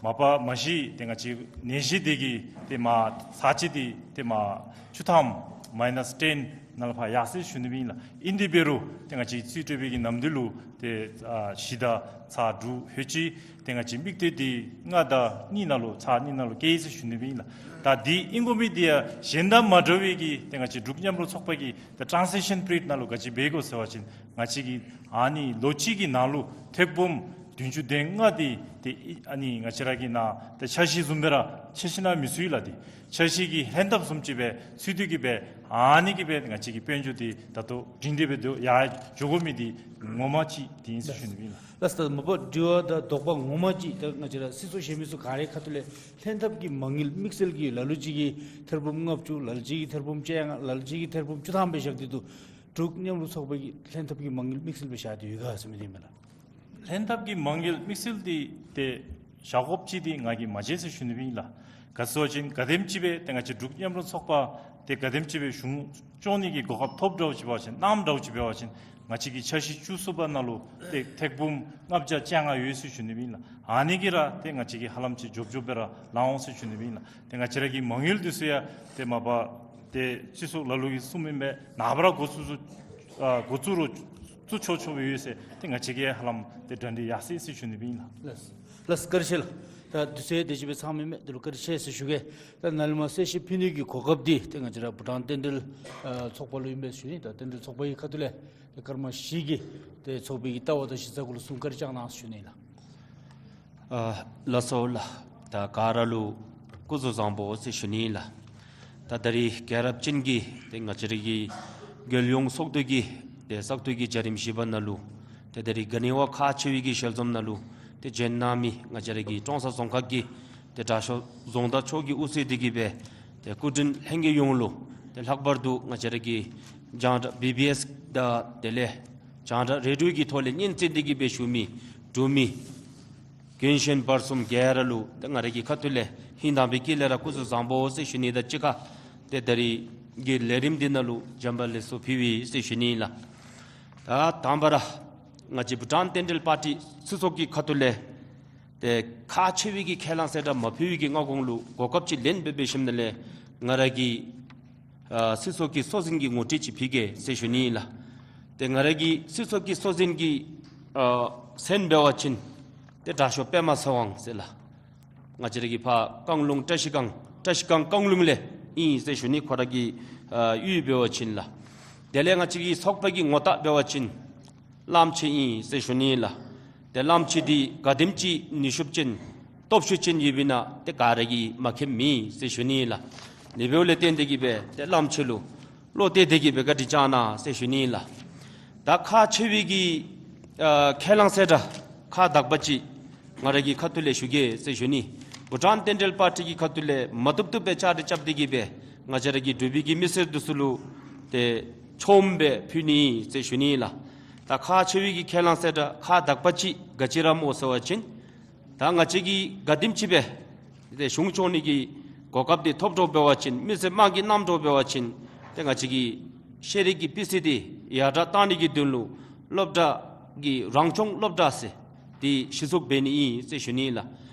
མ་པ་མ་གཞི་ཏེ་ང་བཅས་ནད་གཞི་འདི་གིས་ཏེ་མར་ཚར་གཅིག་འདི་ཏེ་མར་བཅུ་ཐམ་མའི་ནཱསི་ཊེན་ནང་ལུ་ཕར་ཡར་སོང་ཡི་ཟེར་ཞུ་ནི་ཨིན་ལགས། ཨིན་དེ་འབད་རུང་ཏེ་ང་བཅས་རྩིས་སྤྲོད་པའི་གི་ནམ་དུས་ལུ་ཏེ་ཨ་བཞི་དང་ཚར་དྲུག་ལྷོད་ཅི། ཏེ་ང་བཅས་དམིགས་གཏད་འདི་ལྔ་དང་གཉིས་ནང་ལུ་ཚར་གཉིས་ནང་ལུ་བསྐྱལ་ཡི་ཟེར་ཞུ་ནི་ཨིན་ལགས། ད་འདི་ཨིན་དགོ་མི་འདི་ཡང་གཞན་དང་མ་འདྲ་བའི་གི་ཏེ་ང་བཅས་འབྲུག་མཉམ་རུབ་ཚོགས་པ་གི་ཏེ་ཊཱནས་ཟེ་ཤཱན་པི་རི་ཡོཌ་ནང་ལུ་ག་ཅི་འབད་དགོ་ཟེར་བ་ཅིན་ང་བཅས་ཀྱིས་ཨ་ནི་ལོ་གཅིག་གི་ནང་ལུ་ཐེར་འབུམ་ བདུན་ཅུ་དོན་ལྔ་འདི་ཏེ་ཨ་ནི་ང་བཅས་ར་གི་ནང་ཏེ་འཆར་གཞི་བཟུམ་སྦེ་ར་འཆར་གཞི་ནང་མི་ཚུད་ལགས། ཏེ་འཆར་གཞི་གི་ལྷན་ཐབས་བཟུམ་ཅིག་སྦེ་ཚུད་དེ་གི་སྦེ་ཨ་ནི་གི་སྦེ་ང་བཅས་ཀྱི་དཔལ་འབྱོར་འདི་ད་ལྟོ་སྒྲིང་སྒྲི་སྦེ་ཡར་འགྱོ་དགོ་མི་འདི་ངོ་མ་ཅིག་འདི་ཨིན་ཟེར་ཞུ་ནི་ཨིན་ལགས། ལགས་སོ། ད་མ་པ་དྲི་བ་དང་དོགས་པ་ངོ་མ་ཅིག་ད་ང་བཅས་ར་སྲིད་ཚོགས་གཞན་མི་ཚུ་ག་རའི་ཁ་ཐུག་ལས་ལྷན་ཐབས་ཀྱི་མ་དངུལ་དམིགས་བསལ་གྱི་ལ་ལུ་ཅིག་གིས་ཐེར་འབུམ་ལྔ་བཅུ་ལ་ལུ་ཅིག་གིས་ཐེར་འབུམ་བཅོ་ལྔ་ལ་ལུ་ཅིག་གིས་ཐེར་འབུམ་བཅུ་ཐམ་སྦེ་བཞག་སྟེ་འདུག། འབྲུག་མཉམ་རུབ་ཚོགས་པ་གིས་ལྷན་ཐབས་ཀྱི་མ་དངུལ་དམིགས་བསལ་སྦེ་བཞག་སྟེ་ཡོད་ག་ཟེར་མི་འདི་ཨིན་མས་ལགས། ལྷན་ཐབས་ཀྱི་མ་དངུལ་དམིགས་བསལ་འདི་ཏེ་བཞག་དགོཔ་ཅིག་འདི་ང་གིས་མ་མཇལ་ཟེར་ཞུ་ནི་ཨིན་ལགས། ག་ཅི་ཟེར་བ་ཅིན་ག་དེམ་ཅིག་སྦེ་ཏེ་ང་བཅས་འབྲུག་མཉམ་རུབ་ཚོགས་པ་ཏེ་ག་དེམ་ཅིག་སྦེ་གཞུང་སྐྱོང་ནི་གི་གོ་སྐབས་ཐོབ་འདྲཝ་ཅིག་འབད་བ་ཅིན་གནངམ་འདྲཝ་ཅིག་འབད་བ་ཅིན་ང་བཅས་ཀྱི་འཆར་གཞི་བཅུ་གསུམ་པ་ནང་ལུ་ཏེ་ཐེར་འབུམ་ལྔ་བརྒྱ་བཅོ་ལྔ་ཡོད་ཟེར་ཞུ་ནི་ཨིན་ལགས། ཨ་ནི་གིས་ར་ཏེ་ང་བཅས་ཀྱིས་ཧ་ལམ་ཅིག་འཇོབ་འཇོབ་སྦེ་ར་ལང་འོང་ཟེར་ཞུ་ནི་ཨིན་ལགས། ཏེ་ང་བཅས་ར་གི་མ་དངུལ་འདི་ཚུ་ཡང་ཏེ་མ་པ་ཏེ་སྤྱི་ཚོགས་ལ་ལུ་གིས་གསུངམ་ཨིན་པས། ནངས་པ་ར་འགོ་བཙུགས་བཙུགས་ཨ་འགོ་བཙུགས་རུང་བཙུགས་ཆོག་ཆོག་སྦེ་ཡོད་ཟེར། ཏེ་ང་བཅས་ཀྱིས་ཧ་ལམ་ཏེ་གྲ་སྒྲིག་ཡར་སོ་ཡི་ཟེར་ཞུ་ནི་ཨིན་ལགས། ལགས་ལགས། བཀའ་དྲིན་ཆེ་ལགས། ད་དུས་ཚོད་དེ་ཅིག་སྦེ་ཚང་མི་མས། དེ་ལུ་བཀའ་དྲིན་ཆེ་ཟེར་ཞུ་གེ། ད་ནཱ་ལས་མར་གསལ་བཤད་ཕུལ་ནི་གི་གོ་སྐབས་འདི་ཏེ་ང་བཅས་ར་བྷུ་ཊཱན་རྟེན་འབྲེལ་ཨ་ཚོགས་པ་ལུ་ཨིན་པས་ཞུ་ནི། ད་རྟེན་འབྲེལ་ཚོགས་པ་གི་ཁ་ཐུག་ལས་ཏེ་སྐར་མ་བཞི་གི་ཏེ་ཚོགས་པའི་གི་ལྟ་བ་དང་གཞི་རྩ་གུ་ལུ་གསུང་བཀའ་དྲིན་བསྐྱང་གནང་ཟེར་ཞུ་ནི་ལགས། ཨ་ལགས་སོ་ལགས། ད་ག་ར་ལུ་སྐུ་གཟུགས་བཟང་པོ་ཟེར་ཞུ་ནི་ལགས། ད་ད་རིས་རྒྱལ་རབས་ཅན་གྱི་ཏེ་ང་བཅས་ར་གི་རྒྱལ་ཡོངས་ཚོགས་འདུ་གི་ཏེ་བཙག་འཐུ་གི་བརྒྱ་རིམ་བཞི་པ་ནང་ལུ་ཏེ་ད་རིས་ག་ནི་བ་ཁག་ཆེ་བའི་གི་ཞལ་འཛོམས་ནང་ལུ་ཏེ་བྱོན་གནང་མི་ང་བཅས་ར་གི་ཀྲོང་གསར་རྫོང་ཁག་གི་ཏེ་དྲག་ཤོས་རྫོང་བདག་མཆོག་གིས་དབུ་གཙོས་ཏེ་གི་སྦེ་ཏེ་སྐུ་མགྲོན་ལྷན་རྒྱས་ཡོངས་ལུ་ཏེ་ལྷག་པར་དུ་ང་བཅས་ར་གི་རྒྱང་བསྒྲགས་བི་བི་ཨེསི་དང་དེ་ལས་རྒྱང་བསྒྲགས་རེ་ཌི་ཡོ་གི་ཐོག་ལས་སྙན་གསན་ཏེ་གི་སྦེ་བཞུགས་མི་འབྲུག་མི་རྒན་གཞོན་བར་གསུམ་ག་ར་ལུ་ཏེ་ང་ར་གི་ཁ་ཐུག་ལས་ཧིང་དྭངས་པའི་དཀྱིལ་ལས་ར་སྐུ་གཟུགས་བཟང་པོ་ཟེར་ཞུ་ནི་དང་གཅིག་ཁར་ཏེ་ད་རིས་ཀྱི་ལས་རིམ་འདི་ནང་ལུ་བྱོན་པ་ལེགས་སོ་ཕུལ་བས་ཟེར་ཞུ་ནི་ལགས། ད་དང་པ་ར་ང་བཅས་བྷུ་ཊཱན་རྟེན་འབྲེལ་པར་ཊི་སྤྱི་ཚོགས་ཀྱི་ཁ་ཐུག་ལས་ཏེ་ཁག་ཆེ་བའི་གི་ཁས་བླངས་གསལ་བསྒྲགས་མ་ཕུལ་བའི་གི་སྔ་གོང་ལུ་གོ་སྐབས་ཅིག་ལེན་འབད་འབད་ཞིནམ་ལས་ང་ར་གིས་ཨ་སྤྱི་ཚོགས་ཀྱི་སྲོག་འཛིན་གྱི་ངོ་སྤྲོད་ཅིག་ཕུལ་གེ་ཟེར་ཞུ་ནི་ལགས། ཏེ་ང་ར་གི་སྤྱི་ཚོགས་ཀྱི་སྲོག་འཛིན་གྱི་ཨ་མཚན་འབད་བ་ཅིན་ཏེ་དྲག་ཤོས་པདྨ་ཚེ་དབང་ཟེར་ལགས། ང་བཅས་ར་གི་ཕར་བཀང་ལུང་བཀྲ་ཤིས་སྒང་བཀྲ་ཤིས་སྒང་བཀང་ལུང་ལས་ཨིན་ཟེར་ཞུ་ནི། ཁོ་ར་གི་ཨ་ཡུལ་འབད་བ་ཅིན་ལགས། དེ་ལས་ང་བཅས་ཀྱི་ཚོགས་པ་གི་ངོ་རྟགས་འབད་བ་ཅིན་གླངམོ་ཆེ་ཨིན་ཟེར་ཞུ་ནི་ལགས། ཏེ་གླངམོ་ཆེ་འདི་ག་དེམ་ཅིག་ནུས་ཤུགས་ཅན་སྟོབས་ཤུགས་ཅན་ཡོདཔ་ཨིན་ན་ཏེ་ག་ར་གིས་མ་མཁྱེནམ་མེད་ཟེར་ཞུ་ནི་ལགས། དེ་འབདཝ་ལས་བརྟེན་ཏེ་གི་སྦེ་ཏེ་གླངམོ་ཆེ་ལུ་བློ་གཏད་དེ་གི་སྦེ་བཀའ་དྲིན་བསྐྱང་གནང་ཟེར་ཞུ་ནི་ལགས། ད་ཁག་ཆེ་བའི་གི་ཨ་ཁས་བླངས་གསལ་བསྒྲགས་ཁག་དག་པ་ཅིག་ང་ར་གི་ཁ་ཐུག་ལས་ཞུ་གེ་ཟེར་ཞུ་ནི། བྷུ་ཊཱན་རྟེན་འབྲེལ་པར་ཊི་གི་ཁ་ཐུག་ལས་མ་བཏུབ་བཏུབ་སྦེ་བཅའ་སྒྲིག་རྐྱབ་སྟེ་གི་སྦེ་ང་བཅས་ར་གི་འབྲུག་པའི་གི་མི་སེར་འདི་ཚུ་ལུ་ཏེ་ཆོགམ་སྦེ་ཕུལ་ནི་ཟེར་ཞུ་ནི་ལགས། ད་ཁག་ཆེ་བའི་གི་ཁས་བླངས་གསལ་བསྒྲགས་ཁག་དག་པ་ཅིག་ག་ཅི་ར་སྨོ་ཟེར་བ་ཅིན་ད་ང་བཅས་ཀྱིས་ག་དེམ་ཅིག་སྦེ་ཏེ་གཞུང་སྐྱོང་ནི་གི་གོ་སྐབས་འདི་ཐོབ་འགྱོ་འབད་བ་ཅིན་མི་སེར་དམངས་ཀྱིས་གནང་འགྱོ་འབད་བ་ཅིན་ཏེ་ང་བཅས་ཀྱི་ཤེས་རིག་གི་སྤུས་ཚད་འདི་ཡར་དྲག་གཏང་ནི་གི་དོན་ལུ་སློབ་གྲྭ་གི་རང་སྐྱོང་སློབ་གྲྭ་ཟེར་འདི་གཞི་བཙུགས་འབད་ནི་ཨིན་ཟེར་ཞུ་ནི་ལགས།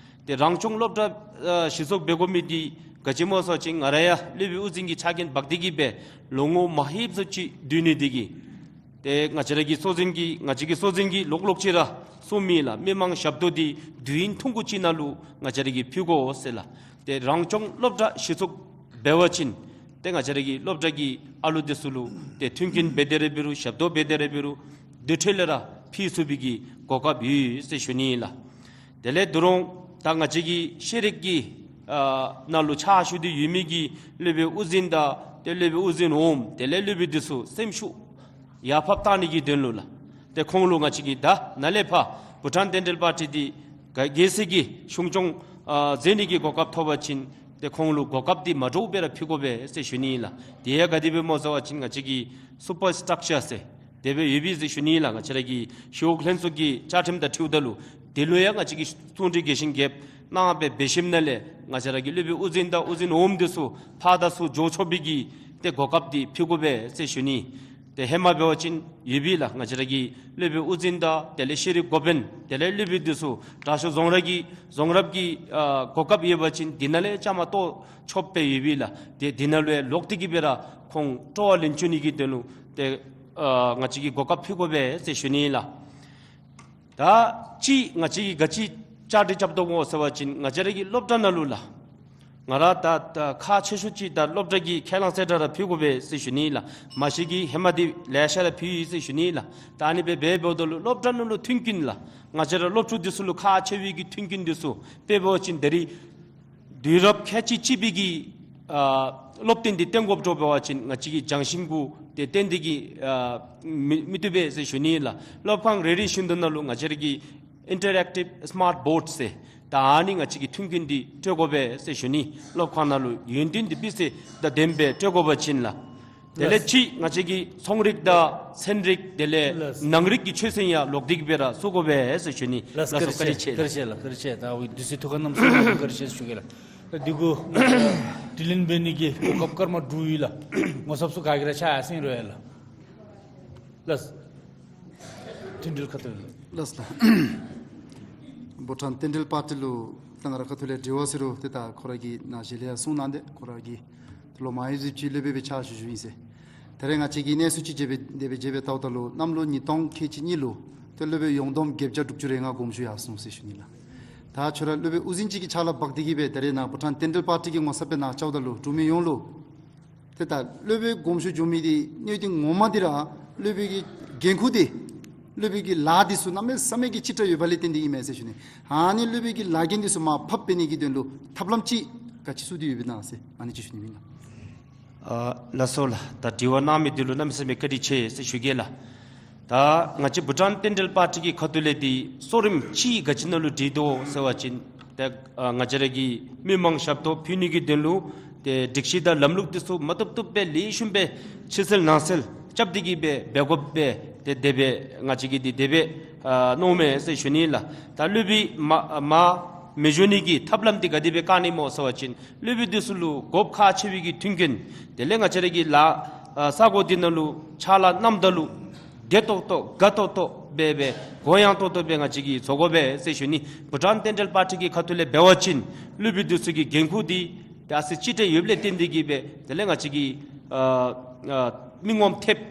ཏེ་རང་སྐྱོང་སློབ་གྲྭ་ཨ་གཞི་བཙུགས་འབད་དགོ་མི་འདི་ག་ཅི་སྨོ་ཟེར་བ་ཅིན་ང་ར་ཡང་སློབ་དཔོན་དབུ་འཛིན་གྱི་ཕྱག་འགན་འབག་སྟེ་གི་སྦེ་ལོ་ངོ་མ་ཧེབ་ཙམ་ཅིག་སྡོད་ནི་འདི་གིས་ཏེ་ང་བཅས་ར་གི་སྲོག་འཛིན་གྱི་ང་བཅས་ཀྱི་སྲོག་འཛིན་གྱིས་ལོག་ལོག་ཅིག་ར་གསུངམ་མས་ལགས། མི་མང་ཞབས་ཏོག་འདི་དུས་ཡུན་ཐུང་ཀུ་ཅིག་ནང་ལུ་ང་བཅས་ར་གིས་ཕུལ་དགོ་ཟེར་ལགས། ཏེ་རང་སྐྱོང་སློབ་གྲྭ་གཞི་བཙུགས་འབད་བ་ཅིན་ཏེ་ང་བཅས་ར་གི་སློབ་གྲྭ་གི་ཨ་ལུ་འདི་ཚུ་ལུ་ཏེ་མཐུན་རྐྱེན་འབད་དེ་ར་འབད་རུང་ཞབས་ཏོག་འབད་དེ་ར་འབད་རུང་དེ་འཕྲོ་ལས་ར་ཕུལ་ཚུགས་པའི་གི་གོ་སྐབས་ཡོད་ཟེར་ཞུ་ནི་ལགས། དེ་ལས་ད་རུང་ད་ང་བཅས་ཀྱི་ཤེས་རིག་གི་ཨ་ནང་ལུ་ཕྱག་ཞུ་སྟེ་ཡོད་མི་གི་སློབ་དཔོན་དབུ་འཛིན་དང་ཏེ་སློབ་དཔོན་དབུ་འཛིན་འོགམ་དེ་ལས་སློབ་དཔོན་འདི་ཚུ་སེམས་ཤུགས་ཡར་ཕབ་གཏང་ནི་གི་དོན་ལུ་ལགས། ཏེ་ཁོང་ལུ་ང་བཅས་ཀྱིས་ད་ནཱ་ལས་ཕར་བྷུ་ཊཱན་རྟེན་འབྲེལ་པར་ཊི་འདི་ག་གལ་སྲིད་ཀྱི་གཞུང་སྐྱོང་ཨ་མཛད་ནི་གི་གོ་སྐབས་ཐོབ་པ་ཅིན་ཏེ་ཁོང་ལུ་གོ་སྐབས་འདི་མ་འདྲཝ་སྦེ་ར་ཕུལ་དགོ་པས་ཟེར་ཞུ་ནི་ལགས། དེ་ཡང་ག་དེ་སྦེ་སྨོ་ཟེར་བ་ཅིན་ང་བཅས་ཀྱི་སུ་པར་སི་ཊག་ཅར་ཟེར་དེ་སྦེ་ཡོད་པས་ཟེར་ཞུ་ནི་ལགས། ང་བཅས་ར་གི་ཞི་གཡོག་ལྷན་ཚོགས་ཀྱི་བཅའ་ཁྲིམས་དང་འཁྲིལཝ་ད་ལུ་དེ་ལུ་ཡང་ང་བཅས་ཀྱི་གསུང་སྒྲོས་རྒྱས་ཤིང་རྒྱསཔ་གནང་སྦེ་འབད་ཞིནམ་ལས་ང་བཅས་ར་གི་སློབ་དཔོན་དབུ་འཛིན་དང་དབུ་འཛིན་འོགམ་འདི་ཚུ་ཕར་དང་ཚུར་འགྱོ་ཆོག་པའི་གི་ཏེ་གོ་སྐབས་འདི་ཕུལ་དགོ་པས་ཟེར་ཞུ་ནི། ཏེ་ཧེ་མ་འབད་བ་ཅིན་ཡོད་པས་ལགས། ང་བཅས་ར་གི་སློབ་དཔོན་དབུ་འཛིན་དང་དེ་ལས་ཤེས་རིག་འགོ་དཔོན་དེ་ལས་སློབ་དཔོན་འདི་ཚུ་དྲག་ཤོས་རྫོང་རབ་ཀྱི་རྫོང་རབ་ཀྱི་ཨ་གོ་སྐབས་ཡོད་པ་ཅིན་འདི་ནང་ལས་བཅའ་མར་གཏོགས་ཆོགཔ་སྦེ་ཡོད་པས་ལགས། ཏེ་འདི་ནང་ལུ་ཡང་ལོག་སྟེ་གི་སྦེ་ར་ཁོང་སྤྲོ་བ་ལེན་བཅུག་ནི་གི་དོན་ལུ་ཏེ་ཨ་ང་བཅས་ཀྱིས་གོ་སྐབས་ཕུལ་དགོ་པས་ཟེར་ཞུ་ནི་ལགས། ད་ཅི་ང་བཅས་ཀྱིས་ག་ཅི་བཅའ་སྒྲིག་རྐྱབ་དོ་སྨོ་ཟེར་བ་ཅིན་ང་བཅས་ར་གི་སློབ་གྲྭ་ནང་ལུ་ལགས། ང་ར་ད་ད་ཁག་ཆེ་ཤོས་ཅིག་ད་སློབ་གྲྭ་གི་ཁས་བླངས་གསལ་བསྒྲགས་ར་ཕུལ་དགོ་པས་ཟེར་ཞུ་ནི་ལགས། མ་གཞི་གི་ཧེ་མ་འདི་ལེ་ཤ་ར་ཕུལ་ཡི་ཟེར་ཞུ་ནི་ལགས། ད་ཨ་ནི་སྦེ་འབདཝ་ད་ལུ་སློབ་གྲྭ་ནང་ལུ་མཐུན་རྐྱེན་ལགས། ང་བཅས་ར་སློབ་ཕྲུག་འདི་ཚུ་ལུ་ཁག་ཆེ་བའི་གི་མཐུན་རྐྱེན་འདི་ཚུ་དཔེ་འབད་བ་ཅིན་ད་རིས་དུས་རབས་ཁལ་གཅིག་གཅིག་པའི་གི་ཨ་སློབ་སྟོན་འདི་སྟོན་དགོཔ་འདྲཝ་འབད་བ་ཅིན་ང་བཅས་ཀྱི་རྒྱང་ཤིང་གུ་ཏེ་བརྟེན་ཏེ་གིས་ཨ་མི་མི་བཏུབ་པས་ཟེར་ཞུ་ནི་ལགས། སློབ་ཁང་རེ་རེ་བཞིན་དུ་ནང་ལུ་ང་བཅས་ར་གི་ཨིན་ཊར་ཨེག་ཊིབ་སི་མཱརཊ་བོརཌ་ཟེར་ད་ཨ་ནི་ང་བཅས་ཀྱིས་མཐུན་རྐྱེན་འདི་སྤྲོད་དགོ་པས་ཟེར་ཞུ་ནི། སློབ་ཁང་ནང་ལུ་ཡོན་ཏན་འདི་དཔེ་ཚད་དང་ལྡནམ་སྦེ་སྤྲོད་དགོ་པ་ཅིན་ལགས། དེ་ལས་ལགས། ཅིག་ང་བཅས་ཀྱི་ཚོང་རིག་དང་ཚན་རིག་དེ་ལས་ལགས། ནང་རིག་གི་ཆོས་ཚན་ཡང་ལོག་སྟེ་གིས་སྦེ་ར་བཙུགས་དགོ་པས་ཟེར་ཞུ་ནི། ལགས། ལགས་སོ། བཀའ་དྲིན་ཆེ། བཀའ་དྲིན་ཆེ་ལགས། བཀའ་དྲིན་ཆེ། ད་འོ་དུས་ཚོད་ཐུགས་ཁར་བསྣམས་སོང་ན་བཀའ་དྲིན་ཆེ་ཞུ་གེ་ལགས། ད་འདི་གུ་དྲི་ལན་འབད་ནི་གི་གོ་སྐབས་སྐར་མ་དྲུག་ཡོད་ལགས། ངོ་ཚབ་ཚུ་ག་གིས་ར་ཕྱག་ཡར་སེང་རོགས་ལགས། ལགས། མཐུན་སྒྲིལ་ཁ་ཐུག་ལས། ལགས་ལགས། བྷུ་ཊཱན་མཐུན་སྒྲིལ་པར་ཊི་ལུ་ད་ང་ར་ཁ་ཐུག་ལས་དྲི་བ་ཟེར་རུང་ཏེ་ད་ཁོ་ར་གིས་ནཱ་ཞལ་ལས་ཡང་གསུངས་གནང་སྟེ་ཁོ་ར་གིས་ཏེ་ལོ་མང་རབས་ཅིག་སློབ་དཔོན་སྦེ་ཕྱག་ཞུ་ཞུཝ་ཨིན་ཟེར། ད་རེས་ང་བཅས་ཀྱིས་གནས་ཚུལ་ཅིག་མཇལ་བའི་དེ་སྦེ་མཇལ་བའི་ཐོག་ལྟ་ལུ་གནམ་ལོ་ཉིས་སྟོང་ཁལ་གཅིག་གཉིས་ལུ་ཏེ་སློབ་དཔོན་ཡོངས་བསྡོམས་བརྒྱད་བརྒྱ་དྲུག་ཅུ་རེ་ལྔ་དགོངསམ་ཞུ་ཡར་སོང་ཟེར་ཞུ་ནི་ལགས། ད་ཁྱོད་ར་སློབ་དཔོན་དབུ་འཛིན་ཅིག་གི་ཕྱག་ལཱ་འབག་སྟེ་གིས་སྦེ་ད་རེས་ནཱ་བྷུ་ཊཱན་མཐུན་སྒྲིལ་པར་ཊི་གི་ངོ་ཚབ་སྦེ་ནཱ་བཅརཝ་ད་ལུ་འབྲུག་མི་ཡོངས་ལུ་ཏེ་ད་སློབ་དཔོན་དགོངསམ་ཞུ་འགྱོ་མི་འདི་གནད་དོན་ངོ་མ་འདི་ར་སློབ་དཔོན་གྱི་འགན་ཁུར་འདི་སློབ་དཔོན་གྱི་ལཱ་འདི་ཚུ་གནམ་མེད་ས་མེད་ཀྱི་ཆེ་དྲགས་ཡོདཔ་ལས་བརྟེན་ཏེ་ཨིན་མས་ཟེར་ཞུ་ནི། ཨ་ནི་སློབ་དཔོན་གྱི་ལཱ་འགན་འདི་ཚུ་མར་ཕབ་འབད་ནི་གི་དོན་ལུ་ཐབས་ལམ་ཅིག་ག་ཅི་བཙུགས་ཏེ་ཡོདཔ་ཨིན་ན་ཟེར་ཨ་ནི་ཅིག་ཞུ་ནི་ཨིན་ལགས། ཨ་ལགས་སོ་ལགས། ད་དྲི་བ་གནང་མི་འདི་ལུ་གནམ་མེད་ས་མེད་བཀའ་དྲིན་ཆེ་ཟེར་ཞུ་གེ་ལགས། ད་ང་བཅས་བྷུ་ཊཱན་མཐུན་སྒྲིལ་པར་ཊི་གི་ཁ་ཐུག་ལས་འདི་གཙོ་རིམ་ཅིག་ག་ཅི་ནང་ལུ་འདྲིས་དོ་ཟེར་བ་ཅིན་ཏེ་ཨ་ང་བཅས་ར་གི་མི་མང་ཞབས་ཏོག་ཕུལ་ནི་གི་དོན་ལུ་ཏེ་སྒྲིག་གཞི་དང་ལམ་ལུགས་འདི་ཚུ་མ་བཏུབ་བཏུབ་སྦེ་ལེགས་ཤོམ་སྦེ་ཕྱི་སེལ་ནང་སེལ་རྐྱབ་སྟེ་གིས་སྦེ་འབད་དགོཔ་སྦེ་ཏེ་དེ་སྦེ་ང་བཅས་ཀྱིས་འདི་དེ་སྦེ་ཨ་མནོཝ་མས་ཟེར་ཞུ་ནི་ལགས། ད་སློབ་དཔོན་མ་མ་མི་འགྱོ་ནི་གི་ཐབས་ལམ་འདི་ག་དེ་སྦེ་བཀག་ནི་སྨོ་ཟེར་བ་ཅིན་སློབ་དཔོན་འདི་ཚུ་ལུ་དགོཔ་ཁག་ཆེ་བའི་གི་མཐུན་རྐྱེན་དེ་ལས་ང་བཅས་ར་གི་ལཱ་ཨ་ས་གོ་འདི་ནང་ལུ་ཕྱག་ལཱ་གནངམ་ད་ལུ་བདེ་ཏོག་ཏོ་དགའ་ཏོག་ཏོ་སྦེ་སྦེ་གུ་ཡངས་ཏོག་ཏོ་སྦེ་ང་བཅས་ཀྱིས་བཟོ་དགོ་པས་ཟེར་ཞུ་ནི། བྷུ་ཊཱན་མཐུན་སྒྲིལ་པར་ཊི་གི་ཁ་ཐུག་ལས་འབད་བ་ཅིན་སློབ་དཔོན་འདི་ཚུ་གི་འགན་ཁུར་འདི་ཏེ་ཨ་ཙི་ཅིག་ཏེ་ཡོདཔ་ལས་བརྟེན་ཏེ་གིས་སྦེ་དེ་ལས་ང་བཅས་ཀྱིས་ཨ་ཨ་མི་ངོམ་ཐེབས་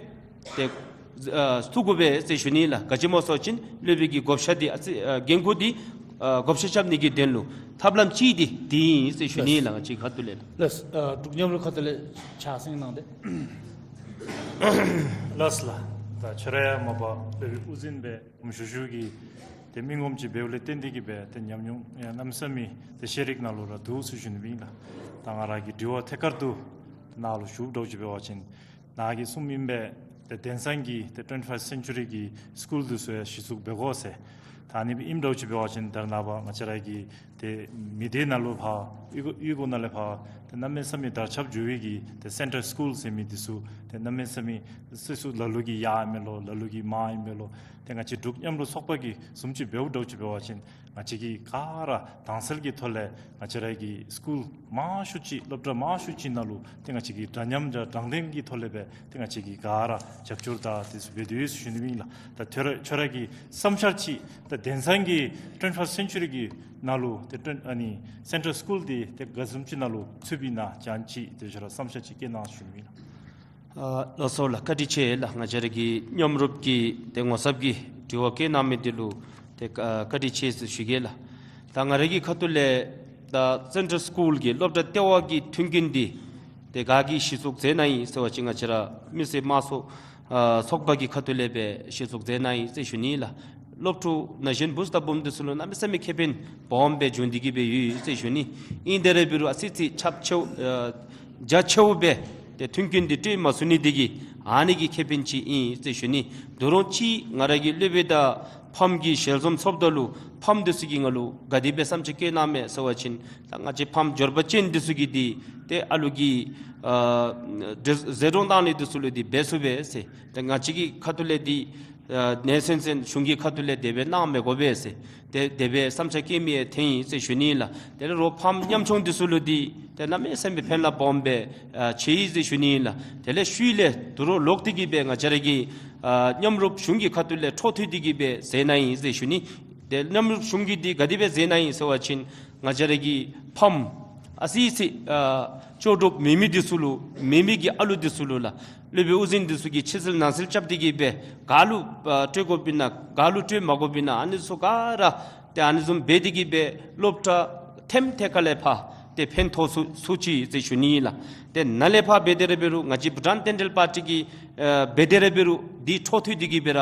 ཏེ་ཨ་བཙུགས་དགོ་པས་ཟེར་ཞུ་ནི་ལགས། ག་ཅི་སྨོ་ཟེར་བ་ཅིན་སློབ་དཔོན་གྱི་བགོ་བཤའ་འདི་ཨ་ཙི་ཨ་འགན་ཁུར་འདི་ཨ་བགོ་བཤའ་རྐྱབ་ནི་གི་དོན་ལུ་ཐབས་ལམ་ཅིག་འདི་འདི་ཨིན་ཟེར་ཞུ་ནི་ལགས། ང་བཅས་ཁ་ཐུག་ལས་ལགས། ལགས། ཨ་འབྲུག་མཉམ་རུབ་ཁ་ཐུག་ལས་ཕྱག་སེང་གནང་སྟེ། ལགས་ལགས། ད་ཁྱོད་ར་ཡང་མ་པ་སློབ་དཔོན་དབུ་འཛིན་སྦེ་དགོངསམ་ཞུ་ཞུ་གི་ཏེ་མི་ངོམ་ཅིག་འབདཝ་ལས་བརྟེན་ཏེ་གིས་སྦེ་ཏེ་ཉམས་མྱོང་ཡང་གནམ་མེད་ས་མེད་ཏེ་ཤེས་རིག་ནང་ལུ་ར་འདུག་ཟེར་ཞུ་ནི་ཨིན་ལགས། ད་ང་ར་གི་དྲི་བ་ཐད་ཀར་དུ་ནཱ་ལུ་ཞུཝ་འདྲཝ་ཅིག་འབད་བ་ཅིན་ནཱ་གིས་གསུངམ་ཨིན་པས། ཏེ་དེང་སང་གི་ཏེ་ཊུ་ཝེན་ཊི་ཕཱའིབ་སེན་ཅུ་རི་གི་སི་ཀུལ་འདི་ཚུ་ཡང་གཞི་བཙུགས་འབད་དགོ་ཟེར། ད་ཨ་ནི་སྦེ་ཨིནམ་འདྲཝ་ཅིག་འབད་བ་ཅིན་ད་རེས་ནངས་པ་ང་བཅས་ར་གི་ཏེ་མི་སྡེ་ནང་ལུ་ཕར་གཡུས་སྒོ་གཡུས་སྒོ་ནང་ལས་ཕར་ཏེ་གནམ་མེད་ས་མེད་དར་ཁྱབ་འགྱོ་བའི་གི་ཏེ་སེན་ཊར་སི་ཀུལ་ཟེར་མི་འདི་ཚུ་ཏེ་གནམ་མེད་ས་མེད་སོ་སོ་ལ་ལུ་གིས་ཡར་ཨིན་མས་ལོ་ལ་ལུ་གིས་མར་ཨིན་མས་ལོ། ཏེ་ང་བཅས་འབྲུག་མཉམ་རུབ་ཚོགས་པ་གིས་བཟུམ་ཅིག་འབདཝ་འདྲཝ་ཅིག་འབད་བ་ཅིན་ང་བཅས་ཀྱིས་ག་ར་དྭངས་གསལ་གྱི་ཐོག་ལས་ང་བཅས་ར་གི་སི་ཀུལ་མང་ཤོས་ཅིག་སློབ་གྲྭ་མང་ཤོས་ཅིག་ནང་ལུ་ཏེ་ང་བཅས་ཀྱིས་འདྲ་མཉམ་དང་དྲང་བདེན་གྱི་ཐོག་ལས་སྦེ་ཏེ་ང་བཅས་ཀྱིས་ག་ར་རྒྱབ་སྐྱོར་དང་དེ་ཚུ་འབད་དེ་ཡོད་ཟེར་ཞུ་ནི་ཨིན་ལགས། ད་ཁྱོད་ར་ཁྱོད་ར་གི་བསམ་འཆར་ཅིག་ད་དེང་སང་གི་ཊུ་ཝེན་ཊི་ཕཱའིབ་སེན་ཅུ་རི་གི་ནང་ལུ་ཏེ་ཊུ་ཝེན་ཨ་ནི་སེན་ཊར་སི་ཀུལ་འདི་ཏེ་ག་བཟུམ་ཅིག་ནང་ལུ་ཚུདཔ་ཨིན་ན་ཅིག་ཏེ་ཁྱོད་ར་བསམ་འཆར་ཅིག་བསྐྱེད་གནང་ཞུ་ནི་ཨིན་ལགས། ཨ་ལགས་སོ་ལགས། བཀའ་དྲིན་ཆེ་ལགས། ང་བཅས་ར་གི་མཉམ་རུབ་ཀྱི་ཏེ་ངོ་ཚབ་ཀྱིས་དྲི་བ་བཀོད་གནང་མི་འདི་ལུ་ཏེ་ཨ་བཀའ་དྲིན་ཆེ་ཟེར་ཞུ་གེ་ལགས། ད་ང་ར་གི་ཁ་ཐུག་ལས་ད་སེན་ཊར་སི་ཀུལ་གྱི་སློབ་གྲྭ་ལྟེ་བ་གི་མཐུན་རྐྱེན་འདི་ཏེ་ག་གིས་གཞི་བཙུགས་མཛད་གནང་ཡི་ཟེར་བ་ཅིན་ང་བཅས་ར་མི་སེར་དམངས་གཙོ་ཨ་ཚོགས་པ་གི་ཁ་ཐུག་ལས་སྦེ་གཞི་བཙུགས་མཛད་གནང་ཡི་ཟེར་ཞུ་ནི་ལགས། སློབ་ཕྲུག་ན་གཞོན་བུཚ་དང་བུམོ་འདི་ཚུ་ལུ་གནམ་མེད་ས་མེད་ཁེ་ཕན་སྦོམ་སྦེ་བྱུང་སྟེ་གིས་སྦེ་ཡོད་ཟེར་ཞུ་ནི། ཨིན་ཏེ་ར་འབད་རུང་ཨ་ཙི་ཙི་ཁྱབ་ཆེཝ་ཨ་རྒྱ་ཆེཝ་སྦེ་ཏེ་མཐུན་རྐྱེན་འདི་སྤྲོད་མ་ཚུགས་ནི་འདི་གིས་ཨ་ནི་གི་ཁེ་ཕན་ཅིག་ཨིན་ཟེར་ཞུ་ནི། ད་རུང་ཅིག་ང་ར་གི་སློབ་དཔོན་དང་ཕམ་གྱི་ཞལ་འཛོམས་ཚོགསཔ་ད་ལུ་ཕམ་འདི་ཚུ་གིས་ང་ལུ་ག་དེ་སྦེ་བསམ་འཆར་བཀོད་གནངམ་མས་ཟེར་བ་ཅིན་ད་ང་བཅས་ཕམ་འབྱོར་པ་ཅན་འདི་ཚུ་གིས་འདི་ཏེ་ཨ་ལུ་གི་ཨ་ཟད་འགྲོ་བཏང་ནི་འདི་ཚུ་ལུ་འདི་འབད་ཚུགས་པས་ཟེར། ཏེ་ང་བཅས་ཀྱི་ཁ་ཐུག་ལས་འདི་ཨ་ནེ་སེམས་ཅན་གཞུང་གི་ཁ་ཐུག་ལས་དེ་སྦེ་གནང་མི་དགོ་པས་ཟེར། ཏེ་དེ་སྦེ་བསམ་འཆར་བཀོད་མི་ཡང་ཐོན་ཡི་ཟེར་ཞུ་ནི་ལགས། དེ་ལས་རོགས་ཕམ་ཉམ་ཆུང་འདི་ཚུ་ལུ་འདི་ཏེ་གནམ་མེད་ས་མེད་ཕན་རླབས་སྦོམ་སྦེ་ཨ་ཆེ་ཡི་ཟེར་ཞུ་ནི་ལགས། དེ་ལས་ཤུལ་ལས་ད་རུང་ལོག་སྟེ་གིས་སྦེ་ང་བཅས་ར་གི་ཨ་མཉམ་རུབ་གཞུང་གི་ཁ་ཐུག་ལས་འཕྲོ་མཐུད་དེ་གིས་སྦེ་མཛད་གནང་ཡི་ཟེར་ཞུ་ནི། ཏེ་མཉམ་རུབ་གཞུང་གིས་འདི་ག་དེ་སྦེ་མཛད་གནང་ཡི་ཟེར་བ་ཅིན་ང་བཅས་ར་གི་ཕམ་ཨ་ཙི་ཙི་ཨ་ལྕོགས་གྲུབ་མེད་མི་འདི་ཚུ་ལུ་མེད་མི་གི་ཨ་ལུ་འདི་ཚུ་ལུ་ལགས། སློབ་དཔོན་དབུ་འཛིན་འདི་ཚུ་གིས་ཕྱི་སེལ་ནང་སེལ་རྐྱབ་སྟེ་གིས་སྦེ་ག་ལུ་ཨ་སྤྲོད་དགོཔ་ཨིན་ན་ག་ལུ་སྤྲོད་མ་དགོཔ་ཨིན་ན་ཨ་ནི་ཚུ་ག་ར་ཏེ་ཨ་ནི་བཟུམ་འབད་དེ་གིས་སྦེ་སློབ་གྲྭ་ཐེམ་ཐེ་ཁ་ལས་ཕར་ ཏེ་ཕན་ཐོགས་ཚུགས་ཚུགས་ཅི་ཟེར་ཞུ་ནི་ལགས། ཏེ་ནཱ་ལས་ཕར་འབད་དེ་ར་འབད་རུང་ང་བཅས་བྷུ་ཊཱན་ཏེན་ཌལ་པར་ཊི་གིས་ཨ་འབད་དེ་ར་འབད་རུང་འདི་འཕྲོ་མཐུད་དེ་གི་སྦེ་ར་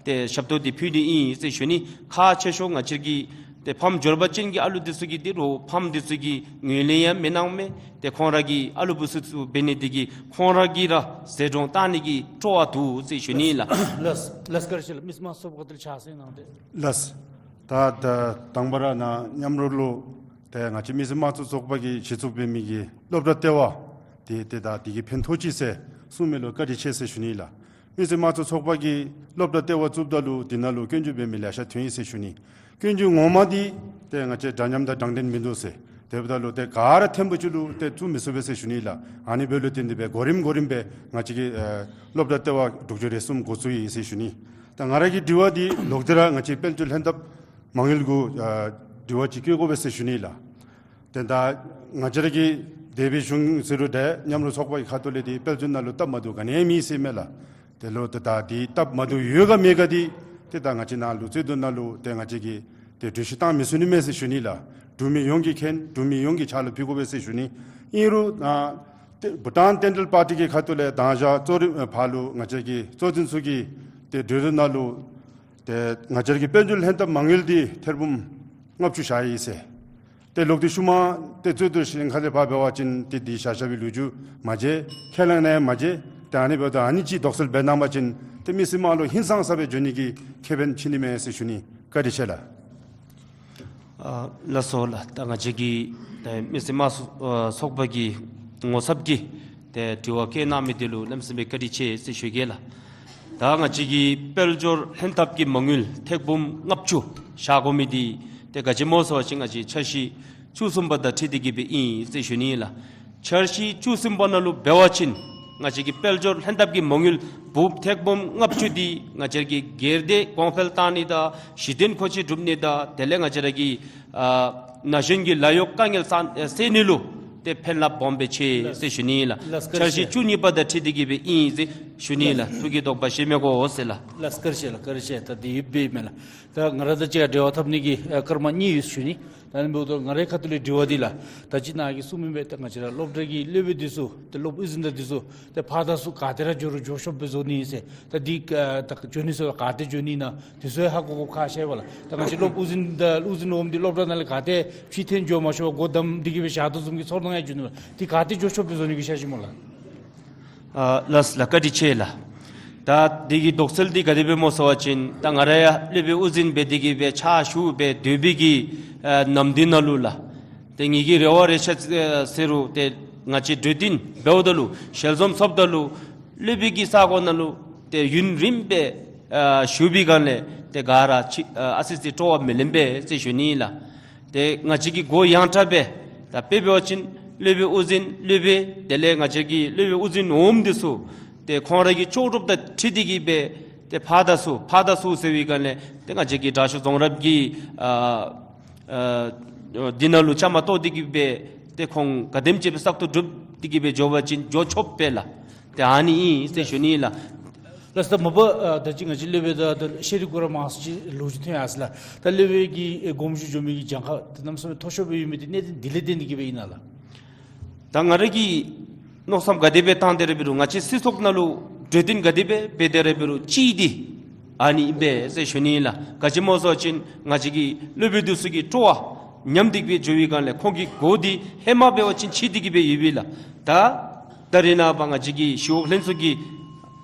ཏེ་ཞབས་ཏོག་འདི་ཕུལ་ནི་ཨིན་ཟེར་ཞུ་ནི། ཁག་ཆེ་ཤོས་ང་བཅས་ཀྱི་ཏེ་ཕམ་འབྱོར་པ་ཅན་གྱི་ཨ་ལུ་འདི་ཚུ་གིས་འདི་རུ་ཕམ་འདི་ཚུ་གིས་ངོས་ལེན་ཡང་མི་གནང་མས། ཏེ་ཁོང་ར་གི་ཨ་ལུ་བུ་ཚུ་ཚུ་འབད་ནི་འདི་གིས་ཁོང་ར་གིས་ར་ཟད་འགྲོ་བཏང་ནི་གི་སྤྲོ་བ་འདུག་ཟེར་ཞུ་ནི་ལགས། ལགས་ལགས་བཀའ་དྲིན་ཆེ་ལགས། མི་སེར་དམངས་གཙོ་ཚོགས་པ་ཁ་ཐུག་ལས་ཕྱག་སེང་གནང་སྟེ། ལགས། ད་ད་དང་པ་ར་ནཱ་མཉམ་རོགས་ལུ་ཏེ་ང་བཅས་མི་སེར་དམངས་གཙོ་ཚོགས་པ་གིས་གཞི་བཙུགས་འབད་མི་གི་སློབ་གྲྭ་ལྟེ་བ་དེ་ཏེ་ད་དེ་གིས་ཕན་ཐོགས་ཅི་ཟེར་གསུངས་མི་ལུ་བཀའ་དྲིན་ཆེ་ཟེར་ཞུ་ནི་ལགས། མི་སེར་དམངས་གཙོ་ཚོགས་པ་གིས་སློབ་གྲྭ་ལྟེ་བ་བཙུགསཔ་ད་ལུ་དེ་ནང་ལུ་སྐྱོན་བརྗོད་འབད་མི་ལེ་ཤ་ཐོན་ཡི་ཟེར་ཞུ་ནི། སྐྱོན་བརྗོད་ངོ་མ་འདི་ཏེ་ང་བཅས་འདྲ་མཉམ་དང་དྲང་བདེན་མིན་འདུག་ཟེར། དེ་འབདཝ་ད་ལུ་ཏེ་ག་ར་ཐེམ་པོ་ཅིག་ལུ་ཏེ་བཙུགས་མི་ཚུགས་པས་ཟེར་ཞུ་ནི་ལགས། ཨ་ནི་འབདཝ་ལུ་བརྟེན་ཏེ་སྦེ་གོ་རིམ་གོ་རིམ་སྦེ་ང་བཅས་ཀྱི་ཨ་སློབ་གྲྭ་ལྟེ་བ་དྲུག་ཅུ་རེ་གསུམ་འགོ་བཙུགས་ཡི་ཟེར་ཞུ་ནི། ད་ང་ར་གི་དྲི་བ་འདི་ལོག་སྟེ་ར་ང་བཅས་དཔལ་འབྱོར་ལྷན་ཐབས་མ་དངུལ་གུ་ཨ་དྲི་བ་ཅིག་བཀོད་དགོ་པས་ཟེར་ཞུ་ནི་ལགས། ཏེ་ད་ང་བཅས་ར་གི་སྡེ་པའི་གཞུང་ཟེར་རུང་འདྲ་མཉམ་རོགས་ཚོགས་པ་གི་ཁ་ཐུག་ལས་འདི་དཔལ་འབྱོར་ནང་ལུ་སྟབས་མ་བདེཝ་ག་ནི་ཡང་མེད་ཟེར་མས་ལགས། དེ་ལུ་ཏེ་ད་འདི་སྟབས་མ་བདེཝ་ཡོད་ག་མེད་ག་འདི་ཏེ་ད་ང་བཅས་ནཱ་ལུ་རྩོད་དུས་ནང་ལུ་ཏེ་ང་བཅས་ཀྱིས་ཏེ་གྲོས་གཞི་བཏང་མི་ཚུགས་ནི་མས་ཟེར་ཞུ་ནི་ལགས། འབྲུག་མི་ཡོངས་ཀྱིས་མཁྱེན། འབྲུག་མི་ཡོངས་ཀྱི་ཕྱག་ལུ་ཕུལ་དགོ་པས་ཟེར་ཞུ་ནི། ཨིན་རུང་ཨ་ཏེ་བྷུ་ཊཱན་ཏེན་ཌལ་པར་ཊི་གི་ཁ་ཐུག་ལས་དང་ཞག་གཙོ་རིམ་ཕར་ལུ་ང་བཅས་ཀྱི་གཙོ་འཛིན་ཚུ་གིས་ཏེ་གྲོས་བསྡུར་ནང་ལུ་ཏེ་ང་བཅས་ཀྱི་དཔལ་འབྱོར་ལྷན་ཐབས་མ་དངུལ་འདི་ཐེར་འབུམ་ལྔ་བཅུ་བཞག་ཡི་ཟེར། ཏེ་ལོག་སྟེ་ཤུལ་མ་ཏེ་རྩོད་དུས་གཞན་ཁ་ལས་ཕར་འབད་བ་ཅིན་ཏེ་འདི་བཞག་བཞག་པའི་ལོ་རྒྱུས་མ་མཇལ། ཁས་བླངས་ནི་ཡང་མ་མཇལ། ཏེ་ཨ་ནི་འབདཝ་ད་ཨ་ནི་ཅིག་དོགས་སེལ་འབད་གནང་པ་ཅིན་ཏེ་མི་སེར་དམངས་ལུ་ཧིང་སངས་ས་སྦེ་འགྱོ་ནི་གི་ཁེ་ཕན་ཕྱིན་ནི་མས་ཟེར་ཞུ་ནི། བཀའ་དྲིན་ཆེ་ལགས། ཨ་ལགས་སོ་ལགས། ད་ང་བཅས་ཀྱི་ཏེ་མི་སེར་དམངས་གཙོ་ཨ་ཚོགས་པ་གི་ངོ་ཚབ་ཀྱིས་ཏེ་དྲི་བ་བཀོད་གནང་མི་འདི་ལུ་གནམ་མེད་ས་མེད་བཀའ་དྲིན་ཆེ་ཟེར་ཞུ་གེ་ལགས། ད་ང་བཅས་ཀྱི་དཔལ་འབྱོར་ལྷན་ཐབས་ཀྱི་མ་དངུལ་ཐེར་འབུམ་ལྔ་བཅུ་བཞག་དགོ་མི་འདི་ཏེ་ག་ཅི་སྨོ་ཟེར་བ་ཅིན་ང་བཅས་འཆར་གཞི་བཅུ་གསུམ་པ་དང་འཁྲིལ་ཏེ་གི་སྦེ་ཨིན་ཟེར་ཞུ་ནི་ལགས། འཆར་གཞི་བཅུ་གསུམ་པ་ནང་ལུ་འབད་བ་ཅིན་ང་བཅས་ཀྱི་དཔལ་འབྱོར་ལྷན་ཐབས་ཀྱི་མ་དངུལ་འབུམ་ཐེར་འབུམ་ལྔ་བཅུ་འདི་ང་བཅས་ཀྱི་སྒེར་སྡེ་གོང་འཕེལ་བཏང་ནི་དང་གཞི་རྟེན་མཁོ་ཆས་སྒྲུབ་ནི་དང་དེ་ལས་ང་བཅས་ར་གི་ཨ་ན་གཞོན་གྱི་ལཱ་གཡོག་དཀའ་ངལ་སེལ་ཨ་སེལ་ནི་ལུ་ཏེ་ཕན་རླབས་སྦོམ་སྦེ་ཆེ་ཟེར་ཞུ་ནི་ལགས། ལགས་བཀའ་དྲིན་ཆེ། འཆར་གཞི་བཅུ་གཉིས་པ་དང་འཁྲིལ་ཏེ་གི་སྦེ་ཨིན་ཟེར་ཞུ་ནི་ལགས། ལགས། ཐུགས་ཀྱི་དོགས་པ་བཞེས་མི་དགོ་ཟེར་ལགས། ལགས་བཀའ་དྲིན་ཆེ་ལགས། བཀའ་དྲིན་ཆེ། ད་འདི་ཡོདཔ་སྦེ་མས་ལགས། ད་ང་ར་དང་གཅིག་ཁར་འབྲེལ་བ་འཐབ་ནི་གི་ཨ་སྐར་མ་གཉིས་ཡོད་ཞུ་ནི། ད་ཨ་ནི་འབདཝ་ད་ང་རའི་ཁ་ཐུག་ལས་དྲི་བ་འདི་ལགས། ད་ཅི་ནཱ་གིས་གསུངས་མི་སྦེ་ད་ང་བཅས་ར་སློབ་གྲྭ་གི་སློབ་དཔོན་འདི་ཚུ་ཏེ་སློབ་དབུ་འཛིན་དང་འདི་ཚུ་ཏེ་ཕར་དང་ཚུར་ག་ཏེ་ར་འགྱོ་རུང་འགྱོ་ཆོགཔ་སྦེ་བཟོ་ནི་ཨིན་ཟེར། ད་འདི་ཨ་ད་འགྱོ་ནི་ཚུ་ག་ཏེ་འགྱོ་ནི་ཨིན་ན་འདི་ཚུ་ཡང་ཧ་གོ་དགོཔ་ཁག་ཆེ་བས་ལགས། ད་ང་བཅས་སློབ་དབུ་འཛིན་དང་དབུ་འཛིན་འོགམ་འདི་སློབ་གྲྭ་ནང་ལས་ག་ཏེ་ཕྱིར་འཐོན་འགྱོ་མ་ཆོག་སྒོ་བསྡམས་ཏེ་གི་སྦེ་བཞག་དོ་བཟུམ་གྱི་ཚོར་སྣང་ཡང་འགྱོ་ནི་ལགས། འདི་ག་ཏེ་འགྱོ་ཆོགཔ་སྦེ་བཟོ་ནི་གི་འཆར་གཞི་སྨོ་ལགས། ཨ་ལགས་ལགས། བཀའ་དྲིན་ཆེ་ལགས། ད་འདི་གི་དོགས་སེལ་འདི་ག་དེ་སྦེ་སྨོ་ཟེར་བ་ཅིན་ད་ང་ར་ཡང་སློབ་དཔོན་དབུ་འཛིན་འབད་དེ་གི་སྦེ་ཕྱག་ཞུ་སྦེ་སྡོད་པའི་གི་ཨ་ནམ་དུས་ནང་ལུ་ལགས། ཏེ་ངེ་གི་རེ་བ་རེ་ཆ་ཟེར་རུང་ཏེ་ང་བཅས་གྲོས་བསྟུན་འབདཝ་ད་ལུ་ཞལ་འཛོམས་འཚོགསཔ་ད་ལུ་སློབ་དཔོན་གྱི་ས་གོ་ནང་ལུ་ཏེ་ཡུན་རིངམོ་སྦེ་ཨ་བཞུགས་པའི་སྒང་ལས་ཏེ་ག་ར་ཅིག་ཨ་ཨ་ཙི་ཙི་སྤྲོ་བ་མི་ལེན་པས་ཟེར་ཞུ་ནི་ལགས། ཏེ་ང་བཅས་ཀྱིས་འགོ་ཡང་དྲགས་སྦེ་ད་དཔེ་འབད་བ་ཅིན་སློབ་དཔོན་དབུ་འཛིན་སློབ་དཔོན་དེ་ལས་ང་བཅས་ཀྱི་སློབ་དཔོན་དབུ་འཛིན་འོགམ་འདི་ཚུ་ཏེ་ཁོང་ར་གི་ལྕོགས་གྲུབ་དང་འཁྲིལ་ཏེ་གི་སྦེ་ཏེ་ཕར་དང་ཚུར་ཕར་དང་ཚུར་ཟེར་བའི་སྒང་ལས་ཏེ་ང་བཅས་ཀྱི་དྲག་ཤོས་རྫོང་རིམ་གྱི་ཨ་ཨ་འདི་ནང་ལུ་བཅའ་མར་གཏོགས་ཏེ་གི་སྦེ་ཏེ་ཁོང་ག་དེམ་ཅིག་སྦེ་བཙག་འཐུ་གྲུབ་སྟེ་གི་སྦེ་འགྱོ་བ་ཅིན་འགྱོ་ཆོགཔ་སྦེ་ལགས། ཏེ་ཨ་ནི་ཨིན་ཟེར་ཞུ་ནི་ལགས། ལགས་སོ། ད་མ་པ་ཨ་ད་ཅི་ང་བཅས་སློབ་དཔོན་དང་ད་ཤེས་རིག་གུ་ར་མང་སུ་ཅིག་ལོ་རྒྱུས་ཐོན་ཡར་སོ་ལགས། ད་སློབ་དཔོན་གྱི་ཨེ་དགོངས་ཞུ་འགྱོ་མི་གི་གྱངས་ཁ་ད་གནམ་མེད་ས་མེད་མཐོ་ཤོས་སྦེ་ཡོད་མི་འདི་གནད་དོན་འདི་ལས་བརྟེན་ཏེ་གི་སྦེ་ཨིན་ན་ལགས། ད་ང་ར་གིས་མནོ་བསམ་ག་དེ་སྦེ་བཏང་སྟེ་ར་འབད་རུང་ང་བཅས་སྲིད་ཚོགས་ནང་ལུ་གྲོས་བསྟུན་ག་དེ་སྦེ་འབད་དེ་ར་འབད་རུང་གཅིག་འདི་ཨ་ནི་ཨིན་པས་ཟེར་ཞུ་ནི་ལགས། ག་ཅི་སྨོ་ཟེར་བ་ཅིན་ང་བཅས་ཀྱི་སློབ་དཔོན་འདི་ཚུ་གི་སྤྲོ་བ་ཉམས་ཏེ་གི་སྦེ་འགྱོ་བའི་སྒང་ལས་ཁོང་གི་འགོ་འདི་ཧེ་མ་འབད་བ་ཅིན་ཕྱེ་སྟེ་གི་སྦེ་ཡོད་པས་ལགས། ད་ད་རེས་ནངས་པ་ང་བཅས་ཀྱི་ཞི་གཡོག་ལྷན་ཚོགས་ཀྱི་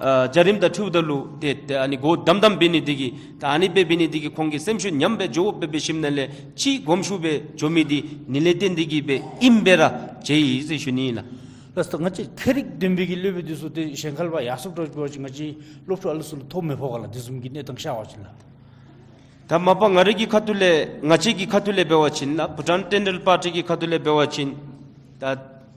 ཨ་བྱ་རིམ་དང་འཁྲིལཝ་ད་ལུ་ཏེ་ཏེ་ཨ་ནི་འགོ་དམ་དམ་འབད་ནི་འདི་གིས་ད་ཨ་ནི་སྦེ་འབད་ནི་འདི་གིས་ཁོང་གི་སེམས་ཤུགས་ཉམས་སྦེ་འགྱོཝ་སྦེ་འབད་ཞིནམ་ལས་ཅིག་གོམས་ཤུགས་སྦེ་འགྱོ་མི་འདི་ཨ་ནི་ལས་བརྟེན་ཏེ་གི་སྦེ་ཨིནམ་སྦེ་ར་མཇལ་ཡི་ཟེར་ཞུ་ནི་ཨིན་ལགས། ལགས་སོ། ད་ང་བཅས་ཁྱད་རིག་ལྡན་པའི་གི་སློབ་དཔོན་འདི་ཚུ་ཏེ་གཞན་ཁར་ཕར་ཡར་སོངམ་འདྲཝ་ཅིག་འབད་བ་ཅིན་ང་བཅས་སློབ་ཕྲུག་ཨ་ལུ་ཚུ་ལུ་ཐོ་མི་ཕོག་ག་ལགས། དེ་བཟུམ་གྱི་གནས་སྟངས་ཤར་བ་ཅིན་ལགས། ད་མ་པ་ང་རའི་གི་ཁ་ཐུག་ལས་ང་བཅས་ཀྱི་ཁ་ཐུག་ལས་འབད་བ་ཅིན་ལགས། བྷུ་ཊཱན་ཏེན་ཌལ་པར་ཊི་གི་ཁ་ཐུག་ལས་འབད་བ་ཅིན་ད་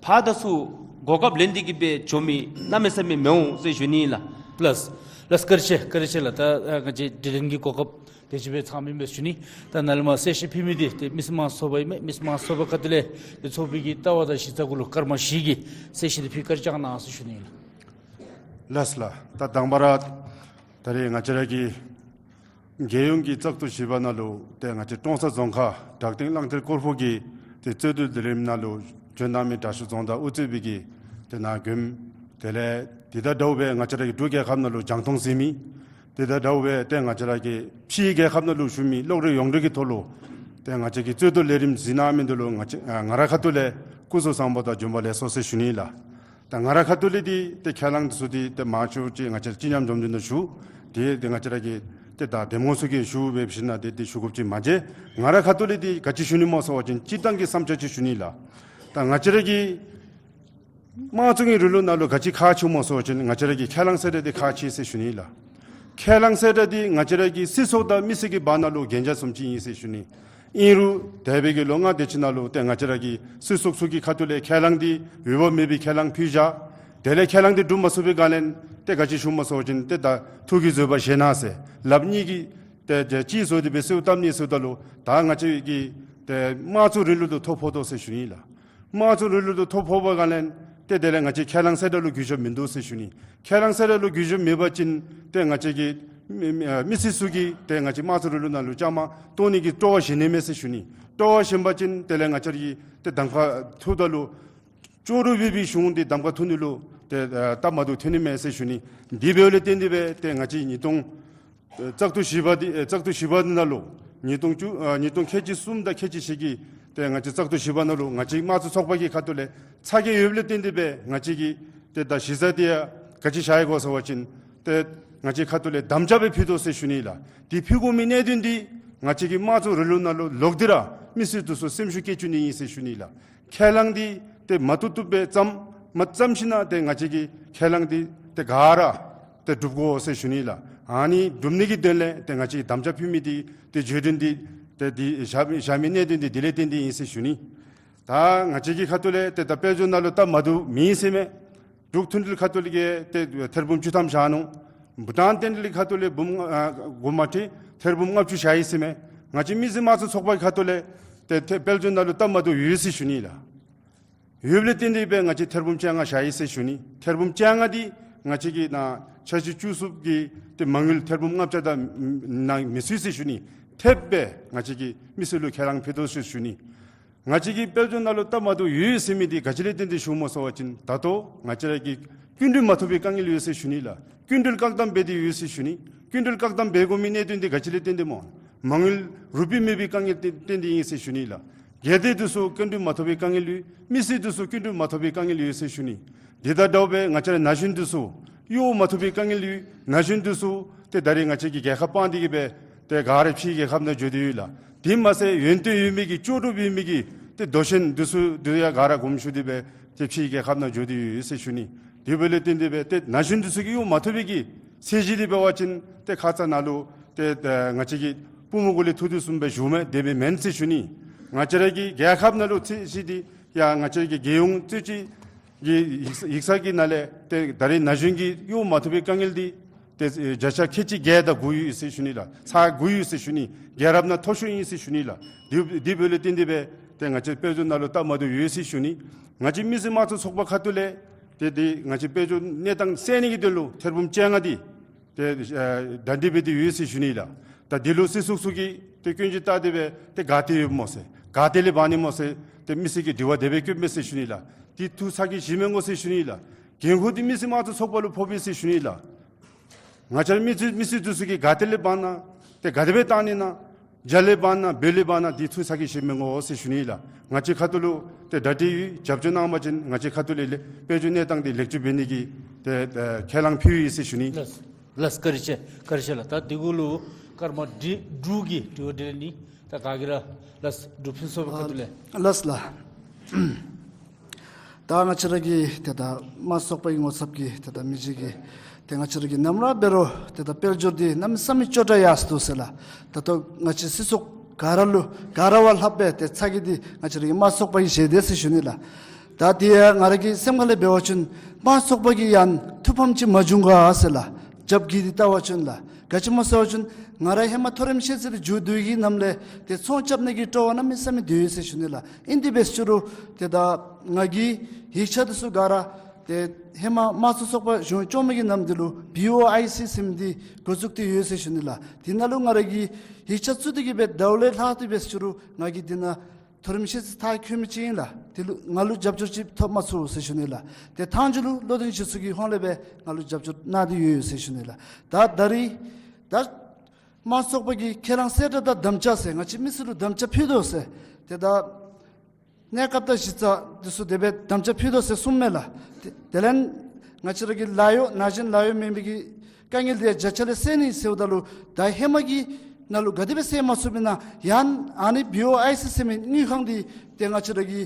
ཕར་དང་ཚུར་གོ་སྐབས་ལེན་ཏེ་གི་སྦེ་འགྱོ་མི་གནམ་མེད་ས་མེད་མི་འོང་ཟེར་ཞུ་ནི་ཨིན་ལགས། ལགས་ལགས། བཀའ་དྲིན་ཆེ་བཀའ་དྲིན་ཆེ་ལགས། ད་ཨ་ང་བཅས་དྲི་ལན་གྱི་གོ་སྐབས་དེ་ཅིག་སྦེ་ཚང་མི་མས་ཟེར་ཞུ་ནི། ད་ནཱ་ལས་མར་གསལ་བཤད་ཕུལ་མི་འདི་ཏེ་མི་སེར་དམངས་གཙོ་ཚོགས་པ་ཨིན་མས། མི་སེར་དམངས་གཙོ་ཚོགས་པའི་ཁ་ཐུག་ལས་ཏེ་ཚོགས་པའི་གི་ལྟ་བ་དང་གཞི་རྩ་གུ་ལུ་སྐར་མ་བཞི་གི་གསལ་བཤད་འདི་ཕུལ་བཀའ་དྲིན་བསྐྱང་གནང་ཟེར་ཞུ་ནི་ཨིན་ལགས། ལགས་ལགས། ད་དང་པ་ར་ད་རེས་ང་བཅས་ར་གི་རྒྱལ་ཡོངས་ཀྱི་བཙག་འཐུ་བཞི་པ་ནང་ལུ་ཏེ་ང་བཅས་ཀྲོང་གསར་རྫོང་ཁག་བྲག་སྟེང་གླང་མཐིལ་སྐོར་ཕུག་གི་ ཏེ་རྩོད་དུ་ལས་རིམ་ནང་ལུ་འབྱོན་གནང་མི་དྲག་ཤོས་རྫོང་བདག་དབུ་གཙོས་པའི་གི་ཏེ་ནཱ་མགྱོནམ་དེ་ལས་དེ་དང་འདྲཝ་སྦེ་ང་བཅས་ར་གི་འབྲུག་རྒྱལ་ཁབ་ནང་ལུ་རྒྱང་མཐོང་གཟིགས་མི་དེ་དང་འདྲཝ་སྦེ་ཏེ་ང་བཅས་ར་གི་ཕྱིའི་རྒྱལ་ཁབ་ནང་ལུ་བཞུགས་མི་གློག་རིག་ཡོངས་འབྲེལ་གྱི་ཐོག་ལུ་ཏེ་ང་བཅས་ཀྱི་རྩོད་དུ་ལས་རིམ་གཟིགས་གནང་མི་འདི་ལུ་ང་བཅས་ཨ་ང་ར་ཁ་ཐུག་ལས་སྐུ་གཟུགས་བཟང་པོ་དང་བྱོན་པ་ལེགས་སོ་ཟེར་ཞུ་ནི་ལགས། ད་ང་ར་ཁ་ཐུག་ལས་འདི་ཏེ་ཁས་བླངས་ཚུ་འདི་ཏེ་མང་ཤོས་ཅིག་ང་བཅས་སྤྱི་མཉམ་འཛོམས་འདུ་ནང་ཞུ། ཏེ་ཏེ་ང་བཅས་ར་གི་ཏེ་ད་འདེམས་ངོ་ཚུ་གིས་ཞུ་སྦེ་ཞིནམ་ལས་ཏེ་ཏེ་ཞུ་དགོཔ་ཅིག་མ་མཇལ། ང་ར་ཁ་ཐུག་ལས་འདི་ག་ཅི་ཞུ་ནི་སྨོ་ཟེར་བ་ཅིན་སྤྱིར་བཏང་གི་བསམ་འཆར་ཅིག་ཞུ་ནི་ལགས། ད་ང་བཅས་ར་གི་དམངས་གཙོ་གི་རིང་ལུགས་ནང་ལུ་ག་ཅི་ཁག་ཆེཝ་སྨོ་ཟེར་བ་ཅིན་ང་བཅས་ར་གི་ཁས་བླངས་ཟེར་ར་འདི་ཁག་ཆེ་ཟེར་ཞུ་ནི་ལགས། ཁས་བླངས་ཟེར་ར་འདི་ང་བཅས་ར་གི་སྲིད་ཚོགས་དང་མི་སེར་གྱི་བར་ན་ལུ་གན་རྒྱ་བཟུམ་ཅིག་ཨིན་ཟེར་ཞུ་ནི། ཨིན་རུང་འདས་པའི་གི་ལོ་ལྔ་དེ་ཅིག་ནང་ལུ་ཏེ་ང་བཅས་ར་གི་སྲིད་ཚོགས་ཚུ་གི་ཁ་ཐུག་ལས་ཁས་བླངས་འདི་འོས་འབབ་མེད་པའི་ཁས་བླངས་ཕུལ་བཞག། དེ་ལས་ཁས་བླངས་འདི་འགྲུབ་མ་ཚུགས་པའི་སྒང་ལས་ཏེ་ག་ཅི་ཞུཝ་སྨོ་ཟེར་བ་ཅིན་ཏེ་ད་ཐུགས་ཀྱི་བཟོད་པ་བཞེས་གནང་ཟེར་ལགཔ་གཉིས་ཀྱིས་ཏེ་ཏེ་གཅིག་བཟོ་སྟེ་སྦེ་གསོལཝ་བཏབ་ནི་ཟེརཝ་ད་ལུ་ད་ང་བཅས་ཀྱི་ཏེ་དམངས་གཙོ་རིང་ལུགས་འདི་ཐོ་ཕོག་དོ་ཟེར་ཞུ་ནི་ལགས། དམངས་གཙོ་རིང་ལུགས་འདི་ཐོ་ཕོག་པའི་སྒང་ལས་ཏེ་དེ་ལས་ང་བཅས་ཁས་བླངས་ཟེར་ར་ལུ་གུས་ཞབས་མིན་འདུག་ཟེར་ཞུ་ནི། ཁས་བླངས་ཟེར་ར་ལུ་གུས་ཞབས་མེད་པ་ཅིན་ཏེ་ང་བཅས་ཀྱི་མི་མི་ཨ་མི་སེར་ཚུ་གིས་ཏེ་ང་བཅས་དམངས་གཙོ་རིང་ལུགས་ནང་ལུ་བཅའ་མར་གཏོགས་ནི་གི་སྤྲོ་བ་བཞེས་ནི་མས་ཟེར་ཞུ་ནི། སྤྲོ་བ་བཞེས་པ་ཅིན་དེ་ལས་ང་བཅས་ཀྱིས་ཏེ་གདམ་ཁ་ཐུགཔ་ད་ལུ་ལྕོགས་གྲུབ་འབད་བའི་གཞུང་འདི་གདམ་ཁ་ཐུག་ནི་ལུ་ཏེ་ཨ་སྟབས་མ་བདེཝ་ཐོན་ནི་མས་ཟེར་ཞུ་ནི། དེ་འབདཝ་ལས་བརྟེན་ཏེ་སྦེ་ཏེ་ང་བཅས་ཉིས་སྟོང་ཨེ་བཙག་འཐུ་བཞི་པ་འདི་ཨེ་བཙག་འཐུ་བཞི་པ་འདི་ནང་ལུ་ཉིས་སྟོང་བཅུ་ཨ་ཉིས་སྟོང་ཁལ་གཅིག་གསུམ་དང་ཁལ་གཅིག་བཞི་གི་ཏེ་ང་བཅས་བཙག་འཐུ་བཞི་པ་ནང་ལུ་ང་བཅས་དམངས་གཙོ་ཚོགས་པ་གི་ཁ་ཐུག་ལས་ཚ་གྱང་ཡོདཔ་ལས་བརྟེན་ཏེ་སྦེ་ང་བཅས་ཀྱིས་ཏེ་ད་གཞི་རྩ་འདི་ཡང་ག་ཅི་བཞག་ཡི་གོ་ཟེར་བ་ཅིན་ཏེ་ང་བཅས་ཁ་ཐུག་ལས་དམ་བཅའ་སྦེ་ཕུལ་དོ་ཟེར་ཞུ་ནི་ལགས། དེ་ཕུལ་དགོ་མི་གནད་དོན་འདི་ང་བཅས་ཀྱི་དམངས་གཙོ་རིང་ལུགས་ནང་ལུ་ལོག་སྟེ་ར་མི་སེར་འདི་ཚུ་སེམས་ཤུགས་བསྐྱེད་བཅུག་ནི་ཨིན་ཟེར་ཞུ་ནི་ལགས། ཁས་བླངས་འདི་ཏེ་མ་བཏུབ་བཏུབ་སྦེ་བརྩམ་མ་བརྩམ་ཞིནམ་ལས་ཏེ་ང་བཅས་ཀྱི་ཁས་བླངས་འདི་ཏེ་ག་ར་ཏེ་འགྲུབ་དགོ་ཟེར་ཞུ་ནི་ལགས། ཨ་ནི་འགྲུབ་ནི་གི་དོན་ལས་ཏེ་ང་བཅས་དམ་བཅའ་ཕུལ་མི་འདི་ཏེ་བརྗོད་དོན་འདི་ཏེ་འདི་བཞག་བཞག་མི་གནད་དོན་འདི་དེ་ལས་བརྟེན་ཏེ་ཨིན་ཟེར་ཞུ་ནི། ད་ང་བཅས་ཀྱི་ཁ་ཐུག་ལས་ཏེ་ད་དཔལ་འབྱོར་ནང་ལུ་སྟབས་མ་བདེཝ་མེད་ཟེར་མས། འབྲུག་མཐུན་སྒྲིལ་ཁ་ཐུག་ལས་ཀྱི་ཏེ་ཐེར་འབུམ་བཅུ་ཐམ་བཞག་ནུག། བྷུ་ཊཱན་མཐུན་སྒྲིལ་ཁ་ཐུག་ལས་འབུམ་ཨ་དགུ་མ་ཏེ་ཐེར་འབུམ་ལྔ་བཅུ་བཞག་ཡི་ཟེར་མས། ང་བཅས་མི་སེར་དམངས་གཙོ་ཚོགས་པ་གི་ཁ་ཐུག་ལས་ཏེ་ཏེ་དཔལ་འབྱོར་ནང་ལུ་སྟབས་མ་བདེཝ་ཡོད་ཟེར་ཞུ་ནི་ལགས། ཡོདཔ་ལས་བརྟེན་ཏེ་སྦེ་ང་བཅས་ཐེར་འབུམ་བཅོ་ལྔ་བཞག་ཡི་ཟེར་ཞུ་ནི། ཐེར་འབུམ་བཅོ་ལྔ་འདི་ང་བཅས་ཀྱི་ནཱ་འཆར་གཞི་བཅུ་གསུམ་གྱི་ཏེ་མ་དངུལ་ཐེར་འབུམ་ལྔ་བརྒྱ་དང་ནང་མི་ཚུད་ཟེར་ཞུ་ནི། ཐེབས་སྦེ་ང་བཅས་ཀྱིས་མི་སེར་ལུ་ཁས་བླངས་ཕུལ་དོ་ཟེར་ཞུ་ནི། ང་བཅས་ཀྱི་དཔལ་འབྱོར་ནང་ལུ་སྟབས་མ་བདེཝ་ཡོད་ཟེར་མི་འདི་ག་ཅི་ལས་བརྟེན་ཏེ་ཞུཝ་སྨོ་ཟེར་བ་ཅིན་ད་ལྟོ་ང་བཅས་ར་གི་སྐྱིན་འགྲུལ་མ་ཐོབ་པའི་དཀའ་ངལ་ཡོད་ཟེར་ཞུ་ནི་ལགས། སྐྱིན་འགྲུལ་བཀག་དམ་འབད་དེ་ཡོད་ཟེར་ཞུ་ནི། སྐྱིན་འགྲུལ་བཀག་དམ་འབད་དགོ་མི་གནད་དོན་འདི་ག་ཅི་ལས་བརྟེན་ཏེ་སྨོ། མ་དངུལ་རུ་པི་མེད་པའི་དཀའ་ངལ་ལས་བརྟེན་ཏེ་ཨིན་ཟེར་ཞུ་ནི་ལགས། སྒེར་སྡེ་འདི་ཚུ་སྐྱིན་འགྲུལ་མ་ཐོབ་པའི་དཀའ་ངལ་ཡོད། མི་སེར་འདི་ཚུ་སྐྱིན་འགྲུལ་མ་ཐོབ་པའི་དཀའ་ངལ་ཡོད་ཟེར་ཞུ་ནི། དེ་དང་འདྲཝ་སྦེ་ང་བཅས་ར་ན་གཞོན་འདི་ཚུ་གཡོག་མ་ཐོབ་པའི་དཀའ་ངལ་ཡོད། ན་གཞོན་འདི་ཚུ་ཏེ་ད་རེས་ང་བཅས་ཀྱི་རྒྱལ་ཁབ་སྤང་སྟེ་གི་སྦེ་ཏེ་ག་ར་ཕྱིའི་རྒྱལ་ཁབ་ནང་འགྱོ་སྟེ་ཡོད་ལགས། དེ་མ་ཚད་ཡོན་ཏན་ཡོད་མི་གི་ལྕོགས་གྲུབ་ཡོད་མི་གི་ཏེ་མདོ་ཆེན་འདི་ཚུ་འདི་ཡང་ག་ར་དགོངསམ་ཞུ་སྟེ་སྦེ་ཏེ་ཕྱིའི་རྒྱལ་ཁབ་ནང་འགྱོ་སྟེ་ཡོད་ཟེར་ཞུ་ནི། དེ་འབདཝ་ལས་བརྟེན་ཏེ་སྦེ་ཏེ་ན་གཞོན་འདི་ཚུ་གིས་གཡོག་མ་ཐོབ་པའི་གི་ཚད་གཞི་འདི་འབད་བ་ཅིན་ཏེ་ཁ་ཙ་ནཱ་ལུ་ཏེ་ང་བཅས་ཀྱི་པུས་མོ་གུ་ལས་འཐུ་དོ་བཟུམ་སྦེ་ཞུཝ་མས། དེ་སྦེ་མེན་ཟེར་ཞུ་ནི། ང་བཅས་ར་གི་རྒྱལ་ཁབ་ནང་ལུ་ཚད་གཞི་འདི་ཡང་ང་བཅས་ཀྱི་རྒྱལ་ཡོངས་རྩོད་གཞི་གི་ཡིག་ཡིག་ཚང་གི་ནང་ལས་ཏེ་ད་རེས་ན་གཞོན་གྱི་གཡོག་མ་ཐོབ་པའི་དཀའ་ངལ་འདི་ཏེ་བརྒྱ་ཆ་ཁལ་གཅིག་བརྒྱད་དང་དགུ་ཡོད་ཟེར་ཞུ་ནི་ལགས། ཚད་དགུ་ཡོད་ཟེར་ཞུ་ནི། རྒྱལ་རབས་ནང་མཐོ་ཤོས་ཨིན་ཟེར་ཞུ་ནི་ལགས། དེ་དེ་འབདཝ་ལས་བརྟེན་ཏེ་སྦེ་ཏེ་ང་བཅས་དཔལ་འབྱོར་ནང་ལུ་སྟབས་མ་བདེཝ་ཡོད་ཟེར་ཞུ་ནི། ང་བཅས་མི་སེར་དམངས་གཙོ་ཚོགས་པ་ཁ་ཐུག་ལས་ཏེ་ཏེ་ང་བཅས་དཔལ་འབྱོར་གནས་སྟངས་སེལ་ནི་གི་དོན་ལུ་ཐེར་འབུམ་བཅོ་ལྔ་འདི་ཏེ་ཨ་གྲ་སྒྲིག་འབད་དེ་ཡོད་ཟེར་ཞུ་ནི་ལགས། ད་འདི་ལུ་སྲིད་ཚོགས་ཚུ་གིས་ཏེ་སྐྱོན་བརྗོད་བལྟ་སྟེ་སྦེ་ཏེ་ག་ཏེ་ཡོདཔ་སྨོ་ཟེར་ག་ཏེ་ལས་འབག་ནི་སྨོ་ཟེར་ཏེ་མི་སེར་གྱི་དྲི་བ་དེ་སྦེ་བཀོདཔ་མས་ཟེར་ཞུ་ནི་ལགས། འདི་ཐུགས་ཚ་གྱང་བཞེས་མི་དགོ་ཟེར་ཞུ་ནི་ལགས། འགན་ཁུར་འདི་མི་སེར་དམངས་གཙོ་ཚོགས་པ་ལུ་ཕོགཔ་མས་ཟེར་ཞུ་ནི་ལགས། ང་བཅས་མི་སེར་མི་སེར་འདི་ཚུ་གིས་ག་ཏེ་ལས་འབག་ན་ཏེ་ག་དེ་སྦེ་བཏང་ནི་ན་རྒྱ་ལས་འབག་ན་བོད་ལས་འབག་ན་འདི་ཐུགས་ཚ་གྱང་བཞེས་མི་དགོ་ཟེར་ཞུ་ནི་ལགས། ང་བཅས་ཁ་ཐུག་ལུ་ཏེ་གྲ་སྒྲིག་ཡོད། རྒྱབ་སྐྱོར་གནང་བ་ཅིན་ང་བཅས་ཁ་ཐུག་ལས་ལས་དཔལ་འབྱོར་གནས་སྟངས་འདི་ལེགས་བཅོས་འབད་ནི་གི་ཏེ་ཨ་ཁས་བླངས་ཕུལ་ཡི་ཟེར་ཞུ་ནི། ལགས་ལགས། བཀའ་དྲིན་ཆེ་བཀའ་དྲིན་ཆེ་ལགས། ད་འདི་གུ་ལུ་ཀརྨ་འབྲི་འབྲུག་གི་དྲི་བ་དྲིས་ལན་ནི་ད་ག་གིས་ར་ལགས་འབྲུག་ཕུན་ཚོགས་པའི་ཁ་ཐུག་ལས། ལགས་ལགས། ད་ང་བཅས་ར་གི་ཏེ་ད་དམངས་གཙོ་ཚོགས་པའི་ངོ་ཚབ་ཀྱི་ཏེ་ད་མི་རྗེ་གིས་ཏེ་ང་བཅས་ར་གི་ནམ་ར་འབད་རུང་ཏེ་ད་དཔལ་འབྱོར་འདི་གནམ་མེད་ས་མེད་སྐྱོ་དྲགས་ཡར་སོང་འདུག་ཟེར་ལགས། ད་ལྟོ་ང་བཅས་སྲིད་ཚོགས་ག་ར་ལུ་ག་ར་བ་ལྷགཔ་སྦེ་ཏེ་ཚ་གྱང་འདི་ང་བཅས་ར་གི་དམངས་གཙོ་ཚོགས་པ་གིས་བཞེས་དེས་ཟེར་ཞུ་ནི་ལགས། ད་དེ་ཡང་ང་ར་གི་སེམས་ཁ་ལས་འབད་བ་ཅིན་དམངས་གཙོ་ཚོགས་པ་གིས་ཡང་ཐུགས་ཕམ་ཅིག་མ་བྱུང་ག་ཟེར་ལགས། རྒྱབ་ཀྱིས་འདི་བལྟ་བ་ཅིན་ལགས། ག་ཅི་སྨོ་ཟེར་བ་ཅིན་ང་ར་ཧེ་མ་མཐོ་རིམ་ཤེས་ཚད་དེ་མཇུག་བསྡུ་བའི་གི་ནམ་ལས་ཏེ་ཚོང་རྐྱབ་ནི་གི་སྤྲོ་བ་གནམ་མེད་ས་མེད་སྡོད་ཡོད་ཟེར་ཞུ་ནི་ལགས། ཨིན་དེ་འབད་ཞུ་རུང་ཏེ་ད་ང་གི་ཡིག་ཆ་འདི་ཚུ་ག་ར་ཏེ་ཧེ་མ་དམངས་གཙོ་ཚོགས་པ་གཞུང་བཅོམ་མི་གི་ནམ་འདི་ལུ་བི་ཨོ་ཨའི་སི་ཟེར་མི་འདི་འགོ་བཙུགས་ཏེ་ཡོད་ཟེར་ཞུ་ནི་ལགས། དེ་ནང་ལུ་ང་ར་གིས་ཡིག་ཆ་བཙུགས་ཏེ་གི་སྦེ་ཟླཝ་ལས་ལྷག་སྟེ་འབད་ཞུ་རུང་ང་གིས་དེ་ནང་ མཐོ་རིམ་ཤེས་ཚད་མཐར་འཁྱོལ་མི་ཅིག་ཨིན་ལགས། དེ་ལུ་ང་ལུ་རྒྱབ་སྐྱོར་ཅིག་ཐོབ་མ་ཚུགས་ཟེར་ཞུ་ནི་ལགས། ཏེ་མཐའ་མཇུག་ལུ་བློ་ལྡན་གཞིས་ཚོགས་ཀྱི་ཧོངས་ལས་སྦེ་ང་ལུ་རྒྱབ་སྐྱོར་གནང་སྟེ་ཡོད་ཟེར་ཞུ་ནི་ལགས། ད་ད་རིས་ད་དམངས་ཚོགས་པ་གིས་ཁས་བླངས་གསལ་བསྒྲགས་དང་དམ་བཅའ་ཟེར་ང་བཅས་མི་སེར་ལུ་དམ་བཅའ་ཕུལ་དོ་ཟེར། ཏེ་ད་གནས་སྐབས་དང་གཞི་རྩ་འདི་ཚུ་དེ་སྦེ་དམ་བཅའ་ཕུལ་དོ་ཟེར་གསུངམ་མས་ལགས། དེ་དེ་ལས་ང་བཅས་ར་གི་ལཱ་གཡོག་ན་གཞོན་ལཱ་གཡོག་མེན་པའི་གི་དཀའ་ངལ་འདི་ཡང་བརྒྱ་ཆ་ལས་སེལ་ནི་ཟེརཝ་ད་ལུ་ད་ཧེ་མ་གི་ནང་ལུ་ག་དེ་སྦེ་སེལ་མ་ཚུགསཔ་ཨིན་ན་ཡང་ཨ་ནི་བི་ཨོ་ཨའི་སི་ཟེར་མི་དངུལ་ཁང་འདི་ཏེ་ང་བཅས་ར་གི་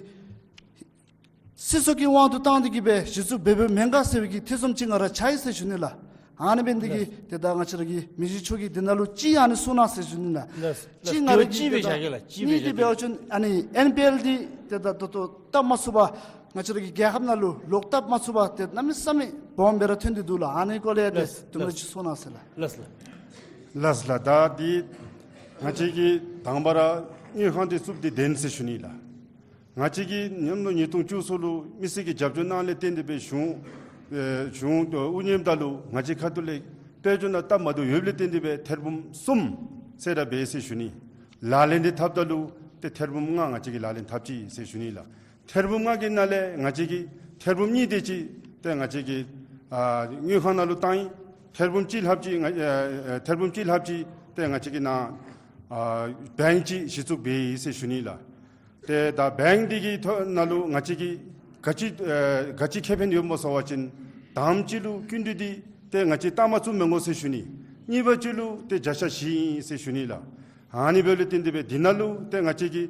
སྲིད་ཚོགས་ཀྱི་དབང་དུ་བཏང་སྟེ་གི་སྦེ་གཞི་བཙུགས་འབད་འབདཝ་མེན་ག་ཟེར་བའི་གི་ཐེ་ཚོམ་ཅིག་ང་ར་ཆགས་ཡི་ཟེར་ཞུ་ནི་ལགས། ཨ་ནི་འབད་ནི་འདི་གིས་ལགས། ཏེ་ད་ང་བཅས་ར་གི་མི་རྗེ་མཆོག་གིས་འདི་ནང་ལུ་ཅིག་ཨ་ནི་གསུང་གནང་ཟེར་ཞུ་ནི་ལགས། ལགས། ཅིག་ལགས། ང་ར་གིས་ཅིག་ཏེ་སྦེ་ད་བཞག་གེ་ལགས། ཅིག་སྦེ་གཉིས་འདི་བཞག་གེ། འབད་བ་ཅིན་ཨ་ནི་ཨེན་པི་ཨེལ་འདི་ཏེ་ད་ད་ལྟོ་བཏབ་མ་ཚུགས་པར་ང་བཅས་ར་གི་རྒྱལ་ཁབ་ནང་ལུ་ལོག་བཏབ་མ་ཚུགས་པར་ཏེ་གནམ་མེད་ས་མེད་སྦོམ་སྦེ་ར་ཐོན་ཏེ་འདུག་ལགས། ཨ་ནི་སྐོར་ལས་ཏེ་ལགས། དུམ་གྲ་ལགས། ཅིག་གསུང་གནང་ཟེར་ལགས། ལགས་ལགས། ལགས་ལགས། ད་འདི་ང་བཅས་ཀྱིས་དང་པ་ར་དངུལ་ཁང་འདི་བཙུགས་ཏེ་བདེན་ཟེར་ཞུ་ནི་ལགས། ང་བཅས་ཀྱིས་ཉིནམ་ལུ་ཉིས་སྟོང་བཅུ་གསུམ་ལུ་མི་སེར་གྱི་རྒྱབ་སྐྱོར་གནང་ལས་བརྟེན་ཏེ་སྦེ་གཞུང་ཨེ་གཞུང་དབུ་བརྙེསམ་ད་ལུ་ང་བཅས་ཁ་ཐུག་ལས་དཔལ་འབྱོར་ནང་སྟབས་མ་བདེཝ་ཡོདཔ་ལས་བརྟེན་ཏེ་སྦེ་ཐེར་འབུམ་གསུམ་གསལ་བསྒྲགས་འབད་ཡི་ཟེར་ཞུ་ནི། ལག་ལེན་འདི་འཐབ་ད་ལུ་ཏེ་ཐེར་འབུམ་ལྔ་ང་བཅས་ཀྱིས་ལག་ལེན་འཐབ་ཅི་ཟེར་ཞུ་ནི་ལགས། ཐེར་འབུམ་ལྔ་གི་ནང་ལས་ང་བཅས་ཀྱིས་ཐེར་འབུམ་གཉིས་དེ་ཅིག་ཏེ་ང་བཅས་ཀྱིས་ཨ་དངུལ་ཁང་ནང་ལུ་བཏང་ཡི། ཐེར་འབུམ་གཅིག་ལྷགཔ་ཅིག་ང་ཨ་ཨ་ཐེར་འབུམ་གཅིག་ལྷགཔ་ཅིག་ཏེ་ང་བཅས་ཀྱིས་ནཱ་ཨ་བེངཀ་ཅིག་གཞི་བཙུགས་འབད་ཡི་ཟེར་ཞུ་ནི་ལགས། ཏེ་ད་བེངཀ་འདི་གི་ཐོག་ནང་ལུ་ང་བཅས་ཀྱིས་ག་ཅི་ཨ་ག་ཅི་ཁེ་ཕན་ཡོདཔ་སྨོ་ཟེར་བ་ཅིན་དང་པ་ཅིག་ལུ་སྐྱིན་འགྲུལ་འདི་ཏེ་ང་བཅས་བཏབ་མ་བཙུགས་མི་དགོ་ཟེར་ཞུ་ནི། གཉིས་པ་ཅིག་ལུ་ཏེ་བརྒྱ་ཆ་བཞི་ཨིན་ཟེར་ཞུ་ནི་ལགས། ཨ་ནི་འབདཝ་ལས་བརྟེན་ཏེ་སྦེ་འདི་ནང་ལུ་ཏེ་ང་བཅས་ཀྱིས་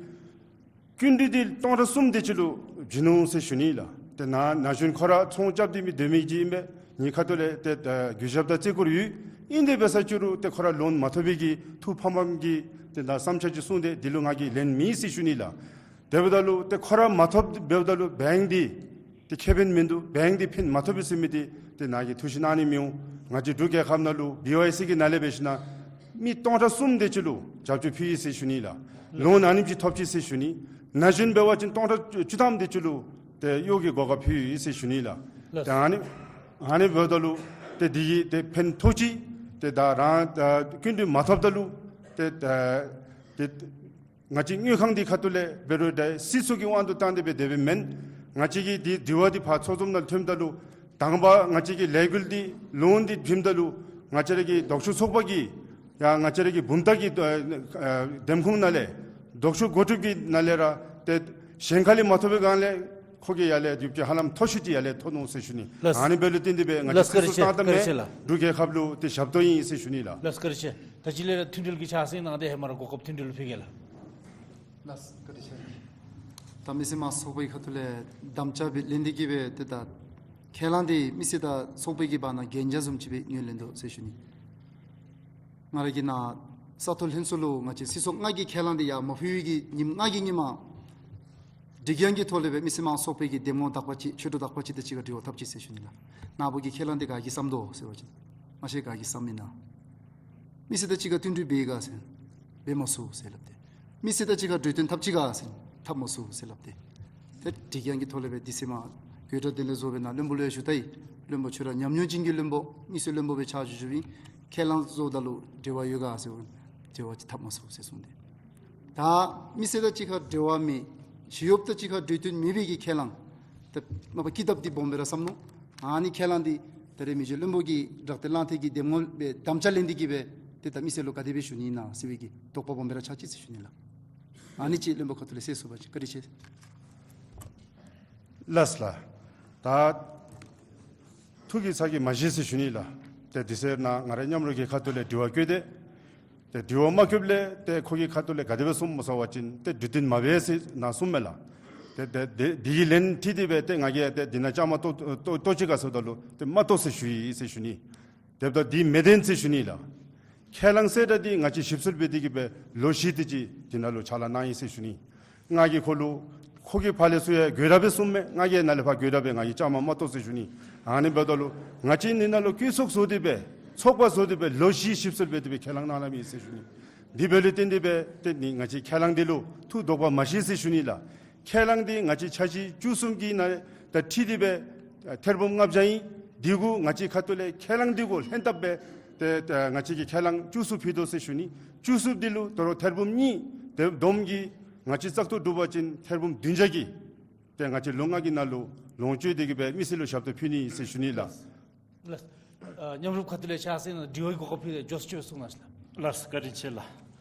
སྐྱིན་འགྲུལ་འདི་སྟོང་ཕྲག་གསུམ་དེ་ཅིག་ལུ་བྱིན་ནུག་ཟེར་ཞུ་ནི་ལགས། ཏེ་ནཱ་ན་གཞོན་ཁོ་ར་ཚོང་རྐྱབ་སྟེ་མི་སྡོད་མི་ཅིག་ཨིན་པས། ངེའི་ཁ་ཐུག་ལས་ཏེ་ཨ་གུས་ཞབས་དང་བརྩི་བཀུར་ཡོད། ཨིན་དེ་འབད་ས་ཅིག་རུང་ཏེ་ཁོ་ར་ལོན་མ་ཐོབ་པའི་གི་ཐུགས་ཕམ་ཕམ་གྱི་ཏེ་ད་བསམ་འཆར་ཅིག་གསུངས་ཏེ་འདི་ལུ་ང་གིས་ལན་མེད་ཟེར་ཞུ་ནི་ལགས། དེ་འབདཝ་ད་ལུ་ཏེ་ཁོ་ར་མ་ཐོབ་འབདཝ་ད་ལུ་བེངཀ་འདི་ཏེ་ཁེ་ཕན་མིན་འདུག། བེངཀ་འདི་ཕན་མ་ཐོགས་པས་ཟེར་མི་འདི་ཏེ་ནཱ་གིས་ཐུགས་ཞིབ་གནང་ནི་མི་འོང་། ང་བཅས་འབྲུག་རྒྱལ་ཁབ་ནང་ལུ་བི་ཨོ་ཨའི་སི་གི་ནང་ལས་འབད་ཞིན་ན་མི་སྟོང་ཕྲག་གསུམ་དེ་ཅིག་ལུ་རྒྱབ་སྐྱོར་ཕུལ་ཡི་ཟེར་ཞུ་ནི་ལགས། ལོན་ཨ་ནེམ་ཅིག་ཐོབ་ཅི་ཟེར་ཞུ་ནི། ན་གཞོན་འབད་བ་ཅིན་སྟོང་ཕྲག་བཅུ་ཐམ་དེ་ཅིག་ལུ་ཏེ་གཡོག་གི་གོ་སྐབས་ཕུལ་ཡི་ཟེར་ཞུ་ནི་ལགས། ལགས། ཏེ་ཨ་ནི་ཨ་ནི་འབདཝ་ད་ལུ་ཏེ་འདི་གིས་ཏེ་ཕན་ཐོགས་ཅི། ཏེ་ད་རང་ད་སྐྱིན་འགྲུལ་མ་ཐོབ་ད་ལུ་ཏེ་ད་ཏེ་ང་བཅས་དངུལ་ཁང་འདི་ཁ་ཐུག་ལས་འབད་རུང་ད་སྲིད་ཚོགས་ཀྱི་དབང་དུ་བཏང་སྟེ་སྦེ་དེ་སྦེ་མེན། ང་བཅས་ཀྱི་འདི་དྲི་བ་འདི་ཕར་ཚོགས་འཛོམས་ནང་ཐོནམ་ད་ལུ་དང་པ་ང་བཅས་ཀྱི་ལས་འགུལ་འདི་ལོན་འདི་བྱིནམ་ད་ལུ་ང་བཅས་ར་གི་ལྡོག་ཕྱོགས་ཚོགས་པ་གིས་ཡང་ང་བཅས་ར་གི་བུམ་ཐང་གི་ཨ་ཨ་འདེམས་ཁོངས་ནང་ལས་ལྡོག་ཕྱོགས་འགོ་ཁྲིདཔ་གི་ནང་ལས་ར་ཏེ་གཞན་ཁ་ལས་མ་ཐོབ་པའི་སྒང་ལས་ཁོ་གིས་ཡར་ལས་ཡོདཔ་ཅིག་ཧ་ལམ་མཐོ་ཤོས་ཅིག་ཡར་ལས་ཐོབ་ནུག་ཟེར་ཞུ་ནི། ལགས། ཨ་ནི་འབདཝ་ལས་བརྟེན་ཏེ་སྦེ་ང་བཅས་ལགས་བཀའ་དྲིན་ཆེ། སྲིད་ཚོགས་བཀའ་དྲིན་ཆེ་ལགས། འབྲུག་རྒྱལ་ཁབ་ལུ་ཏེ་ཞབས་ཏོག་ཨིན་ཟེར་ཞུ་ནི་ལགས། ལགས་བཀའ་དྲིན་ཆེ། ད་ཅི་ལས་ར་མཐུན་སྒྲིལ་གྱི་ཕྱག་སེང་གནང་སྟེ་ཧེ་མ་ར་གོ་སྐབས་མཐུན་སྒྲིལ་ཕུལ་གེ་ལགས། ལགས་བཀའ་དྲིན་ཆེ། ད་མི་སེར་དམངས་ཚོགས་པའི་ཁ་ཐུག་ལས་དམ་བཅའ་སྦེ་ལེན་ཏེ་གི་སྦེ་ཏེ་ད་ཁས་བླངས་འདི་མི་སེར་དང་ཚོགས་པའི་གི་བར་ན་གན་རྒྱ་བཟུམ་ཅིག་སྦེ་ངོས་ལེན་དོ་ཟེར་ཞུ་ནི། ང་ར་གིས་ནཱ་ས་མཐོ་ལྷན་ཚོགས་ལུ་ང་བཅས་སྲིད་ཚོགས་ལྔ་གི་ཁས་བླངས་འདི་ཡར་མ་ཕུལ་བའི་གི་ཉིནམ་ལྔ་གི་ཉིནམ་སྒྲིག་འགལ་གྱི་ཐོག་ལས་སྦེ་མི་སེར་དམངས་ཚོགས་པའི་གི་འདེམས་ངོ་དག་པ་ཅིག་ཆོས་གྲོགས་དག་པ་ཅིག་དང་གཅིག་ཁར་འབྲེལ་བ་འཐབ་ཅི་ཟེར་ཞུ་ནི་ལགས། ནཱ་བུ་གི་ཁས་བླངས་འདི་ག་གིས་བསམ་དོ་ཟེར་བ་ཅིན་མ་ཤེས་ག་གིས་བསམ་མི་ན། མི་སེར་དང་གཅིག་ཁར་མཐུན་སྒྲིལ་འབད་ག་ཟེར་འབད་མ་ཚུགས་ཟེར་སླབ་སྟེ། མི་སེར་དང་གཅིག་ཁར་གྲོས་བསྟུན་འཐབ་ཅི་ག་ཟེར་འཐབ་མ་ཚུགས་ཟེར་སླབ་སྟེ། ཏེ་སྒྲིག་འགལ་གྱི་ཐོག་ལས་སྦེ་དེ་ཚེ་མ་དགོད་བྲ་དེ་ལས་བཟོ་སྦེ་ནཱ་བློན་པོ་ལུ་ཡང་ཞུ་ད་ཡི། བློན་པོ་ཁྱོད་ར་ཉམས་མྱོང་ཅན་གྱི་བློན་པོ་དམིགས་བསལ་བློན་པོ་སྦེ་ཕྱག་ཞུ་ཞུཝ་ཨིན། ཁས་བླངས་བཟོཝ་ད་ལུ་འབྲེལ་བ་ཡོད་ག་ཟེར་བ་ཅིན་འབྲེལ་བ་ཅིག་འཐབ་མ་ཚུགས་ཟེར་གསུངས་ཏེ། ད་མི་སེར་དང་གཅིག་ཁར་འབྲེལ་བ་མེད། ཞི་གཡོགཔ་དང་གཅིག་ཁར་གྲོས་བསྟུན་མེད་པའི་གི་ཁས་བླངས། ད་མ་པ་ཀི་དེབ་འདི་སྦོམ་སྦེ་ར་བསམ་ནུག། ཨ་ནི་ཁས་བླངས་འདི་ད་རེས་མི་རྗེ་བློན་པོ་གིས་དྲག་སྟེ་གླང་ཐེལ་གྱི་འདེམས་ངོ་སྦེ་དམ་བཅའ་ལེན་ཏེ་གི་སྦེ་ཏེ་ད་མི་སེར་ལུ་ག་དེ་སྦེ་ཞུ་ནི་ཨིན་ན་ཟེར་བའི་གི་དོགས་པ་སྦོམ་སྦེ་ར་ཆགས་ཅི་ཟེར་ཞུ་ནི་ལགས། ཨ་ནི་ཅིག་བློན་པོ་ཁ་ཐུག་ལས་གསལ་སོང་པ་ཅིན་བཀའ་དྲིན་ཆེ། ལགས་ལགས། ད་ཐུགས་ཀྱི་ཚ་གྱང་མ་བཞེས་ཟེར་ཞུ་ནི་ལགས། ཏེ་དེ་ཚེ་ནཱ་ང་རའི་མཉམ་རོགས་ཀྱི་ཁ་ཐུག་ལས་དྲི་བ་བཀོད་དེ། ཏེ་དྲི་བ་མ་བཀོདཔ་ལས་ཏེ་ཁོ་གི་ཁ་ཐུག་ལས་ག་དེ་སྦེ་གསུངམ་སྨོ་ཟེར་བ་ཅིན་ཏེ་གྲོས་བསྟུན་མ་འབད་ཟེར་ནཱ་གསུངམ་མས་ལགས། ཏེ་ཏེ་ཏེ་འདི་གི་ལན་འདི་འདི་སྦེ་ཏེ་ང་གིས་ཏེ་འདི་ནང་བཅའ་མར་གཏོགས་གཏོགས་གཏོགས་ཅི་ག་ཟེརཝ་ད་ལུ་ཏེ་མ་གཏོགས་ཟེར་ཞུ་ཡི་ཟེར་ཞུ་ནི། དེ་འབདཝ་ད་འདི་མི་བདེན་ཟེར་ཞུ་ནི་ལགས། ཁས་བླངས་གསལ་བསྒྲགས་འདི་ང་བཅས་ཞིབ་འཚོལ་འབད་དེ་གི་སྦེ་ལོ་བཞི་དེ་ཅིག་འདི་ནང་ལུ་ཕྱག་ལཱ་གནང་ཡི་ཟེར་ཞུ་ནི། ང་གིས་ཁོ་ལུ་ཁོ་གིས་ཕར་ལས་ཚུར་ཡང་དགོད་བྲ་སྦེ་གསུངམ་མས། ང་གིས་ནཱ་ལས་ཕར་དགོད་བྲ་སྦེ་ང་གིས་བཅའ་མར་མ་གཏོགས་ཟེར་ཞུ་ནི། ཨ་ནི་འབདཝ་ད་ལུ་ང་བཅས་འདི་ནང་ལུ་བཀོད་ཚོགས་བཟོ་སྟེ་སྦེ་ཚོགས་པ་བཟོ་སྟེ་སྦེ་ལོ་བཞི་ཞིབ་འཚོལ་འབད་དེ་སྦེ་ཁས་བླངས་གནང་གནངམ་ཨིན་ཟེར་ཞུ་ནི། འདི་འབདཝ་ལས་བརྟེན་ཏེ་སྦེ་ཏེ་ནི་ང་བཅས་ཁས་བླངས་འདི་ལུ་ཐུགས་དོགས་པ་མ་བཞེས་ཟེར་ཞུ་ནི་ལགས། ཁས་བླངས་འདི་ང་བཅས་འཆར་གཞི་བཅུ་གསུམ་གྱི་ནང་དང་འཁྲིལ་ཏེ་སྦེ་ཐེར་འབུམ་ལྔ་བརྒྱ་ཨིན། འདི་གུ་ང་བཅས་ཁ་ཐུག་ལས་ཁས་བླངས་འདི་གུ་ལྷན་ཐབས་སྦེ་ཏེ་ཏེ་ང་བཅས་ཀྱིས་ཁས་བླངས་བཅུ་གསུམ་ཕུལ་དོ་ཟེར་ཞུ་ནི། བཅུ་གསུམ་འདི་ལུ་དོ་རུང་ཐེར་འབུམ་གཉིས་དེ་བསྡོམས་ཀྱིས་ ང་བཅས་བཙག་འཐུ་གྲུབ་པ་ཅིན་ཐེར་འབུམ་བདུན་བརྒྱ་གི་ཏེ་ང་བཅས་ལོ་ལྔ་གི་ནང་ལུ་ལོངས་སྤྱོད་དེ་གི་སྦེ་མི་སེར་ལུ་ཞབས་ཏོག་ཕུལ་ནི་ཟེར་ཞུ་ནི་ལགས། ལགས། ཨ་མཉམ་རུབ་ཁ་ཐུག་ལས་ཕྱག་སེང་ནང་དྲི་བའི་གོ་སྐབས་ཕུལ་ཏེ་མགྱོགས་སུ་ཅིག་སྦེ་གསུང་གནང་ཞུ་ལགས། ལགས་བཀའ་དྲིན་ཆེ་ལགས།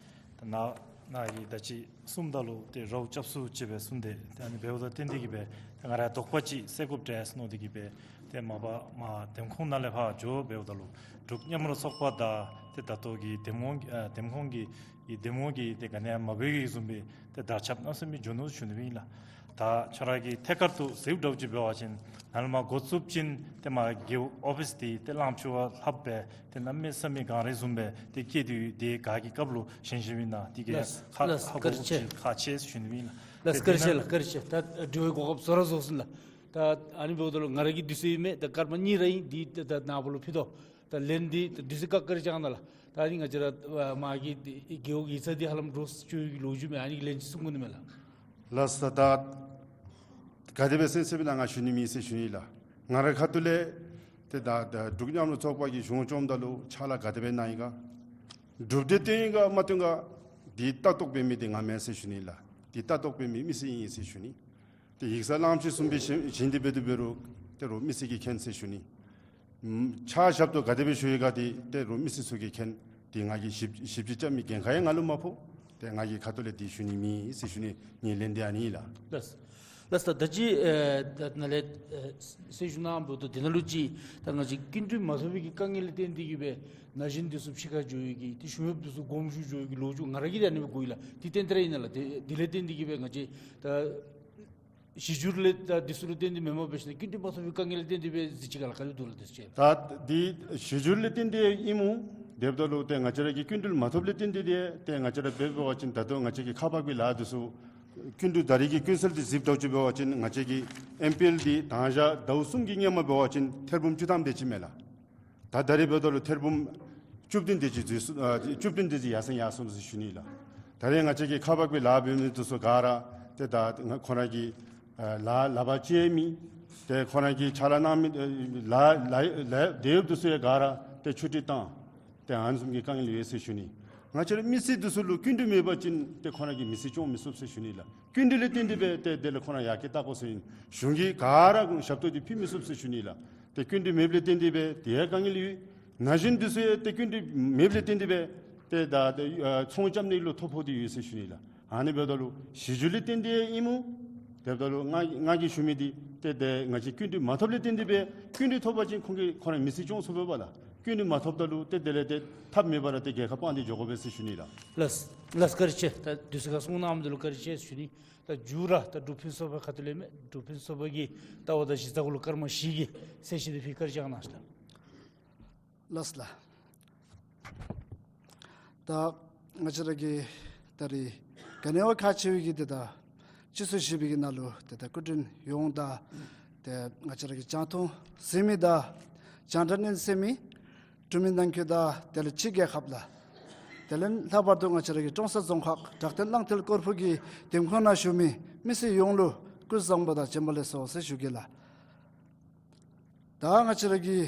ད་ནཱ་ནཱ་གིས་ད་ཅི་གསུངམ་ད་ལུ་ཏེ་རོགས་སྐྱབས་སུ་མཆིའི་སྦེ་གསུངས་ཏེ་ཏེ་ཨ་ནི་འབདཝ་ད་བརྟེན་ཏེ་གི་སྦེ་ཏེ་ང་ར་དོགས་པ་ཅིག་སེལ་དགོཔ་འདྲས་མནོ་སྟེ་གི་སྦེ་ཏེ་མ་པ་མར་འདེམས་ཁོངས་ནང་ལས་ཕར་འགྱོ་འབདཝ་ད་ལུ་འབྲུག་མཉམ་རུབ་ཚོགས་པ་དང་ཏེ་ད་ལྟོ་གི་འདེམས་ཁོངས་ཨ་འདེམས་ཁོངས་ཀྱི་ཨི་འདེམས་ངོ་གི་ཏེ་ག་ནི་ཡང་མ་འབད་བའི་བཟུམ་སྦེ་ཏེ་དར་ཁྱབ་གནམ་མེད་ས་མེད་འགྱོ་ནུག་ཞུ་ནི་ཨིན་ལགས། ད་ཁྱོད་ར་གིས་ཐད་ཀར་དུ་གཟིགསཔ་འདྲཝ་ཅིག་འབད་བ་ཅིན་ནཱ་ལས་མར་འགོ་བཙུགས་ཞིནམ་ཏེ་མར་རྒེད་འོག་ཨོ་ཕིསི་འདི་ཏེ་གླང་ཆུ་བ་ལྷགཔ་སྦེ་ཏེ་གནམ་མེད་ས་མེད་གངས་རི་བཟུམ་སྦེ་ཏེ་སྐྱེས་ཏེ་ཡོད། དེ་ག་གི་སྐབས་ལུ་བཞེངས་བཞེངསམ་ཨིན་ན་དེ་གིས་ལགས་ཁག་ལགས་ཁག་བཀའ་དྲིན་ཆེ། ཁག་ཆེ་ཞུ་ནི་ཨིན་ལགས། ལགས་བཀའ་དྲིན་ཆེ་ལགས། བཀའ་དྲིན་ཆེ། ད་དྲི་བའི་གོ་སྐབས་ཚུ་ར་རྫོགས་སོ་ནུག་ལགས། ད་ཨ་ནི་འབདཝ་ད་ལུ་ང་ར་གི་དུས་ཚོད་ཨིན་མས། ད་སྐར་མ་གཉིས་ར་ཨིན། འདི་ད་ད་ནཱ་བུ་ལུ་ཕུལ་དོ། ད་ལན་འདི་ད་དུས་ཚོད་བཀག་བཀག་ར་བྱང་གནང་ལགས། ད་ཨ་ནི་ང་བཅས་ར་ཨ་མ་གི་འདི་རྒེད་འོག་ཡིག་ཚང་འདི་ཧ་ལམ་འགྲོ་སོང་ཡོད་ཀྱི་ལོ་རྒྱུས་མས། ཨ་ནི་གི་ལན་ཅིག་གསུང་དགོ་ནི་མས་ལགས། ལགས་སོ། ད་ག་དེ་སྦེ་གསན་གསནམ་ཨིན་ན་ང་ཞུ་ནི་མེད་ཟེར་ཞུ་ནི་ལགས། ང་རའི་ཁ་ཐུག་ལས་ཏེ་ད་ད་འབྲུག་མཉམ་རུབ་ཚོགས་པ་གིས་གཞུང་བཅོམ་ད་ལུ་ཕྱག་ལཱ་ག་དེ་སྦེ་གནང་ཡི་ག། གྲུབ་འབྲས་བཏོན་ཡི་ག་མ་བཏོན་ག། འདི་ལྟ་རྟོག་འབད་མི་འདི་ང་མེན་ཟེར་ཞུ་ནི་ལགས། འདི་ལྟ་རྟོག་འབད་མི་མི་སེར་ཨིན་ཟེར་ཞུ་ནི། ཏེ་ཡིག་ཚང་གླང་ཆེན་བཟུམ་སྦེ་བཞེངས་བཞེངས་ཏེ་འབད་དེ་འབད་རུང་ཏེ་རོགས་མི་སེར་གྱིས་མཁྱེན་ཟེར་ཞུ་ནི། ཕྱག་ཞབས་ཏོག་ག་དེ་སྦེ་ཞུ་ཡི་ག་འདི་ཏེ་རོགས་མི་སེར་ཚུ་གིས་མཁྱེན། ཏེ་ང་གིས་ཞིབ་ཞིབ་དཔྱད་རྐྱབ་མི་འགན་ཁག་ཡང་ང་ལུ་མ་ཕོག། ཏེ་ང་གི་ཁ་ཐུག་ལས་འདི་ཞུ་ནི་མེད་ཟེར་ཞུ་ནི། ངེའི་ལན་འདི་ཨ་ནི་ཨིན་ལགས། ལགས། ལགས་སོ། ད་ཅི་ཨེ་ད་ནཱ་ལས་ཨེ་གསལ་ཞུ་གནང་འབདཝ་ད་དེ་ནང་ལུ་ཅིག་ད་ང་བཅས་སྐྱིན་འགྲུལ་མ་ཐོབ་པའི་གི་དཀའ་ངལ་ལས་བརྟེན་ཏེ་གི་སྦེ་ན་གཞོན་འདི་ཚུ་ཕྱི་ཁར་འགྱོ་ཡི་གི་ཏེ་ཞུ་ཡོདཔ་འདི་ཚུ་དགོངསམ་ཞུ་འགྱོ་ཡི་གི་ལོ་རྒྱུས་ང་ར་གིས་ད་ཨ་ནི་སྦེ་གོ་ཡི་ལགས། འདི་ཏན་ཏན་ར་ཨིན་ན་ལགས། དེ་དེ་ལས་བརྟེན་ཏེ་གི་སྦེ་ང་བཅས་ད་གཞི་བསྒྱུར་ལས་ད་འདི་ཚུ་ལུ་བརྟེན་ཏེ་མེན་པར་འབད་ཞིནམ་ན་སྐྱིན་འགྲུལ་མ་ཐོབ་པའི་དཀའ་ངལ་ལས་བརྟེན་ཏེ་སྦེ་གཟིགས་ཅི་ག་ལགས། ག་དེ་འདུག་ལགས། དེ་ཚུ་ཅིག་ད་འདི་གཞི་བསྒྱུར་ལས་བརྟེན་ཏེ་ཨིན་མོ། དེ་འབདཝ་ད་ལུ་ཏེ་ང་བཅས་ར་གི་སྐྱིན་འགྲུལ་མ་ཐོབ་ལས་བརྟེན་ཏེ་ཏེ་ཏེ་ང་བཅས་ར་འབད་བ་ཅིན་ད་ལྟོ་ང་བཅས་ཀྱི་ཁག་འབག་པའི་ལཱ་འདི་ཚུ་སྐྱིན་འགྲུལ་ད་རེས་ཀྱི་ཀུན་གསལ་འདི་གཟིགསཔ་འདྲཝ་ཅིག་འབད་བ་ཅིན་ང་བཅས་ཀྱི་ཨེམ་པི་ཨེལ་འདི་དང་ཞག་ཟླཝ་གསུམ་གྱི་སྔོན་མ་འབད་བ་ཅིན་ཐེར་འབུམ་བཅུ་ཐམ་དེ་ཅིག་མས་ལགས། ད་ད་རེས་འབདཝ་ད་ལུ་ཐེར་འབུམ་བཅུ་བདུན་དེ་ཅིག་འཛུལ་སོ་ཨ་བཅུ་བདུན་དེ་ཅིག་ཡར་སེང་ཡར་སོང་ཟེར་ཞུ་ནི་ལགས། ད་རེས་ང་བཅས་ཀྱི་ཁག་འབག་པའི་ལཱ་འབད་མི་འདི་ཚུ་ག་ར་ཏེ་ད་ང་ཁོང་ར་གི་ཨ་ལཱ་ལག་པར་བཅད་མི་ཏེ་ཁོང་ར་གིས་ཕྱག་ལཱ་གནང་མི་ཨ་ལཱ་ལཱ་ལཱ་དེ་ཡོདཔ་འདི་ཚུ་ཡང་ག་ར་ཏེ་ཆུ་ཊི་བཏང་། ཏེ་ཨ་ནི་བཟུམ་གྱི་དཀའ་ངལ་ཡོད་ཟེར་ཞུ་ནི། ང་བཅས་ར་མི་སེར་འདི་ཚུ་ལུ་སྐྱིན་འགྲུལ་མེད་པ་ཅིན་ཏེ་ཁོང་ར་གིས་མི་ཚེ་སྐྱོང་མི་ཚུགས་ཟེར་ཞུ་ནི་ལགས། སྐྱིན་འགྲུལ་ལས་བརྟེན་ཏེ་སྦེ་ཏེ་དེ་ལས་ཁོང་ར་ཡར་རྒྱས་བཏང་དགོ་ཟེར་ཨིན། གཞུང་གིས་ག་ར་ཞབས་ཏོག་འདི་ཕུལ་མི་ཚུགས་ཟེར་ཞུ་ནི་ལགས། ཏེ་སྐྱིན་འགྲུལ་མེདཔ་ལས་བརྟེན་ཏེ་སྦེ་དེ་ཡང་དཀའ་ངལ་ཡོད། ན་གཞོན་འདི་ཚུ་ཡང་ཏེ་སྐྱིན་འགྲུལ་མེདཔ་ལས་བརྟེན་ཏེ་སྦེ་ཏེ་ད་ཏེ་ཨ་ཚོང་རྐྱབ་ནི་ལུ་ཐོ་ཕོག་སྟེ་ཡོད་ཟེར་ཞུ་ནི་ལགས། ཨ་ནི་འབདཝ་ད་ལུ་གཞི་བསྒྱུར་ལས་བརྟེན་ཏེ་ཨིན་མོ། དེ་འབདཝ་ད་ལུ་ང་ང་གིས་ཞུ་མི་འདི་ཏེ་ཏེ་ང་བཅས་སྐྱིན་འགྲུལ་མ་ཐོབ་ལས་བརྟེན་ཏེ་སྦེ་སྐྱིན་འགྲུལ་ཐོབ་པ་ཅིན་ཁོང་གིས་ཁོང་རའི་མི་ཚེ་སྐྱོང་ཚུགས་པས་ལགས། སྐྱིན་འགྲུལ་མ་ཐོབ་ད་ལུ་ཏེ་དེ་ལས་ཏེ་ཐབས་མེད་པར་ཏེ་རྒྱལ་ཁབ་སྤང་སྟེ་འགྱོ་དགོ་པས་ཟེར་ཞུ་ནི་ལགས། ལགས་ལགས་བཀའ་དྲིན་ཆེ། ད་དུས་ཚོད་ཁར་གསུང་གནངམ་འདི་ལུ་བཀའ་དྲིན་ཆེ་ཞུ་ནི། ད་མཇུག་ར་ད་འབྲུག་ཕུན་ཚོགས་པའི་ཁ་ཐུག་ལས་མས། འབྲུག་ཕུན་ཚོགས་པ་གི་ལྟ་བ་དང་གཞི་རྩ་གུ་ལུ་སྐར་མ་བཞི་གི་གསལ་བཤད་འདི་ཕུལ་བཀའ་དྲིན་བསྐྱང་གནང་ཞུ་ལགས། ལགས་ལགས། ད་ང་བཅས་ར་གི་ད་རེས་ག་ནི་བ་ཁག་ཆེ་བའི་གི་ཏེ་ད་སྤྱི་ཚོགས་བཞི་པའི་གི་ནང་ལུ་ཏེ་ད་སྐུ་མགྲོན་ཡོངས་དང་ཏེ་ང་བཅས་ར་གི་རྒྱང་མཐོང་གཟིགས་མི་དང་རྒྱང་བསྒྲགས་གནས་གསན་མི་འབྲུག་མི་ནང་འཁོད་དང་དེ་ལས་ཕྱི་རྒྱལ་ཁབ་ལས་དེ་ལས་ལྷག་པར་དུ་ང་བཅས་ར་གི་ཀྲོང་གསར་རྫོང་ཁག་བྲག་སྟེང་གླང་མཐིལ་སྐོར་ཕུག་གི་འདེམས་ཁོངས་ནང་བཞུགས་མི་མི་སེར་ཡོངས་ལུ་སྐུ་གཟུགས་བཟང་པོ་དང་བྱོན་པ་ལེགས་སོ་ཟེར་ཞུ་གེ་ལགས། ད་ང་བཅས་ར་གི་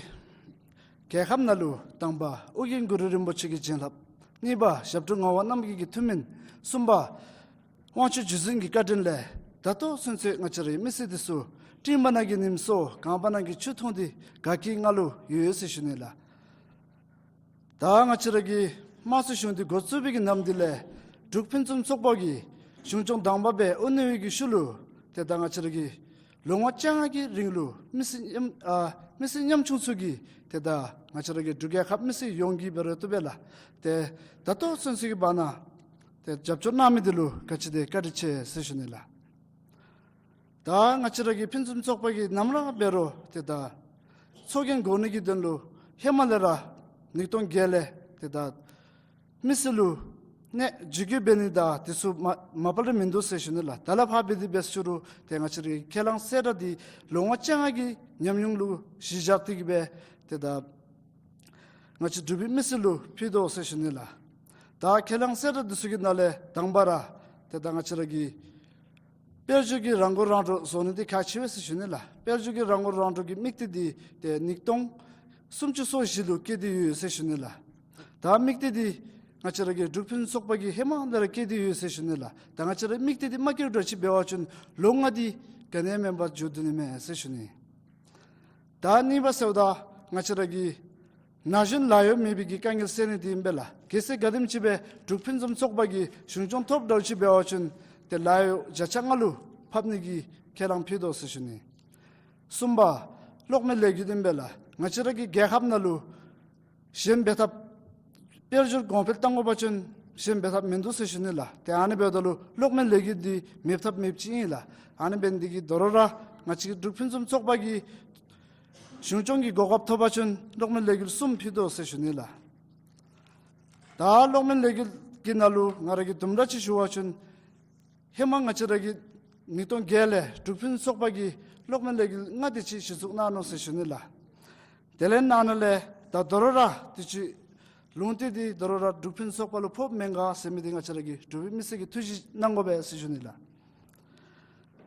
རྒྱལ་ཁབ་ནང་ལུ་དང་པ་ཨོ་རྒྱན་གུ་རུ་རིན་པོ་ཆེ་གི་བྱིན་རླབས། གཉིས་པ་ཞབས་དྲུང་ངག་དབང་རྣམ་རྒྱལ་གྱི་ཐུགས་སྨོན། གསུམ་པ་དབང་ཕྱུག་རྗེ་བཙུན་གྱི་བཀའ་དྲིན་ལས་ད་ལྟོ་ཚུན་ཚོད་ང་བཅས་རའི་མི་སེར་འདི་ཚུ་སྤྲིན་པ་ནང་གི་ཉིམ་སྲོ་གངས་པ་ནང་གི་ཆུ་འཐུང་སྟེ་དགའ་སྐྱིད་ངང་ལུ་ཡོད་ཡོད་ཟེར་ཞུ་ནི་ལགས། ད་ང་བཅས་ར་གི་དམངས་གཙོའི་གཞུང་འདི་འགོ་བཙུགས་པའི་གི་ནམ་དུས་ལས་འབྲུག་ཕུན་སུམ་ཚོགས་པ་གིས་གཞུང་སྐྱོང་དང་པ་སྦེ་དབུ་བརྙེས་པའི་གི་ཤུལ་ལུ་ཏེ་ད་ང་བཅས་ར་གི་ལོ་ངོ་བཅོ་ལྔ་གི་རིང་ལུ་མི་སེར་ཉམ་ཨ་མི་སེར་ཉམ་ཆུང་ཚུ་གིས་ཏེ་ད་ང་བཅས་ར་གི་འབྲུག་རྒྱལ་ཁབ་མི་སེར་ཡོངས་ཀྱིས་འབད་རུང་བཏུབ་པས་ལགས། ཏེ་ད་ལྟོ་ཚུན་ཚོད་ཀྱི་བར་ན་ཏེ་རྒྱབ་སྐྱོར་གནང་མི་འདི་ལུ་ག་ཅི་དེ་བཀའ་དྲིན་ཆེ་ཟེར་ཞུ་ནི་ལགས། ད་ང་བཅས་ར་གི་ཕུན་སུམ་ཚོགས་པ་གིས་ནམ་ར་འབད་རུང་ཏེ་ད་ཚོགས་རྒྱན་དགོ་ནི་གི་དོན་ལུ་ཧེ་མ་ལས་ར་ཉིས་སྟོང་བརྒྱད་ལས་ཏེ་ད་མི་སེར་ལུ་གནས་འཇུག་སྐྱེལ་འབད་ནི་དང་དེ་ཚུ་མ་མ་པ་ལས་མིན་འདུག་ཟེར་ཞུ་ནི་ལགས། ད་ལས་ཕར་འབད་དེ་འབད་ཞུ་རུང་ཏེ་ང་བཅས་ར་གི་ཁས་བླངས་གསལ་བསྒྲགས་འདི་ལོ་ངོ་བཅོ་ལྔ་གི་ཉམས་མྱོང་ལུ་གཞི་བཞག་སྟེ་གི་སྦེ་ཏེ་ད་ང་བཅས་འབྲུག་པའི་མི་སེར་ལུ་ཕུལ་དོ་ཟེར་ཞུ་ནི་ལགས། ད་ཁས་བླངས་གསལ་བསྒྲགས་འདི་ཚུ་གི་ནང་ལས་དང་པ་ར་ཏེ་ད་ང་བཅས་ར་གི་དཔལ་འབྱོར་གྱི་རང་མགོ་རང་འདྲོངས་བཟོ་ནི་འདི་ཁག་ཆེ་བས་ཟེར་ཞུ་ནི་ལགས། དཔལ་འབྱོར་གྱི་རང་མགོ་རང་འདྲོངས་ཀྱི་དམིགས་གཏད་འདི་ཏེ་ཉིས་སྟོང་སུམ་ཅུ་སོ་བཞི་ལུ་བསྐྱེད་དེ་ཡོད་ཟེར་ཞུ་ནི་ལགས། ད་དམིགས་གཏད་འདི་ ང་བཅས་ར་གི་འབྲུག་ཕུན་ཚོགས་པ་གིས་ཧེ་མ་ལས་ར་བསྐྱེད་དེ་ཡོད་ཟེར་ཞུ་ནི་ལགས། ད་ང་བཅས་ར་དམིགས་གཏད་འདི་མ་བསྐྱེད་འགྱོ་ཅིག་འབད་བ་ཅིན་ལོ་ལྔ་འདི་ག་ནི་ཡང་མེན་པར་འགྱོ་སྡོད་ནི་མས་ཟེར་ཞུ་ནི། ད་གཉིས་པ་ཟེརཝ་ད་ང་བཅས་ར་གི་ན་གཞོན་ལཱ་གཡོག་མེད་པའི་གི་དཀའ་ངལ་སེལ་ནི་འདི་ཨིན་པས་ལགས། གལ་སྲིད་ག་དེམ་ཅིག་སྦེ་འབྲུག་ཕུན་སུམ་ཚོགས་པ་གིས་གཞུང་སྐྱོང་ཐོབ་འགྱོ་ཅིག་འབད་བ་ཅིན་ཏེ་ལཱ་གཡོག་བརྒྱ་ཆ་ལྔ་ལུ་ཕབ་ནི་གི་ཁས་བླངས་ཕུལ་དོ་ཟེར་ཞུ་ནི། གསུམ་པ་གློག་མེ་ལས་འགུལ་ཨིན་པས་ལགས། ང་བཅས་ར་གི་རྒྱལ་ཁབ་ནང་ལུ་གཞན་འབད་འཐབ་དཔལ་འབྱོར་གོང་འཕེལ་གཏང་དགོ་པ་ཅིན་གཞན་འབད་འཐབ་མིན་འདུག་ཟེར་ཞུ་ནི་ལགས། ཏེ་ཨ་ནི་འབདཝ་ད་ལུ་གློག་མེ་ལས་འགུལ་འདི་མེདཔ་འཐབ་མེདཔ་ཅིག་ཨིན་ལགས། ཨ་ནི་འབད་ནི་འདི་གིས་དོ་རུང་ར་ང་བཅས་ཀྱི་འབྲུག་ཕུན་སུམ་ཚོགས་པ་གིས་གཞུང་སྐྱོང་གི་གོ་སྐབས་ཐོབ་པ་ཅིན་གློག་མེ་ལས་འགུལ་གསུམ་ཕུལ་དོ་ཟེར་ཞུ་ནི་ལགས། ད་གློག་མེ་ལས་འགུལ་གྱི་ནང་ལུ་ང་ར་གིས་དུམ་གྲ་ཅིག་ཞུ་བ་ཅིན་ཧེ་མ་ང་བཅས་ར་གིས་ཉིས་སྟོང་བརྒྱད་ལས་འབྲུག་ཕུན་སུམ་ཚོགས་པ་གིས་གློག་མེ་ལས་འགུལ་ལྔ་དེ་ཅིག་གཞི་བཙུགས་གནང་ནུག་ཟེར་ཞུ་ནི་ལགས། དེ་ལས་ནང་ན་ལས་ད་དོ་རུང་ར་དུས་ཅི་ལུང་བསྟན་འདི་དོ་རུང་ར་འབྲུག་ཕུན་སུམ་ཚོགས་པ་ལུ་ཕོགཔ་མེན་ག་ཟེར་མི་འདི་ང་བཅས་ར་གིས་འབྲུག་པའི་མི་སེར་གྱིས་ཐུགས་ཞིབ་གནང་དགོ་པས་ཟེར་ཞུ་ནི་ལགས།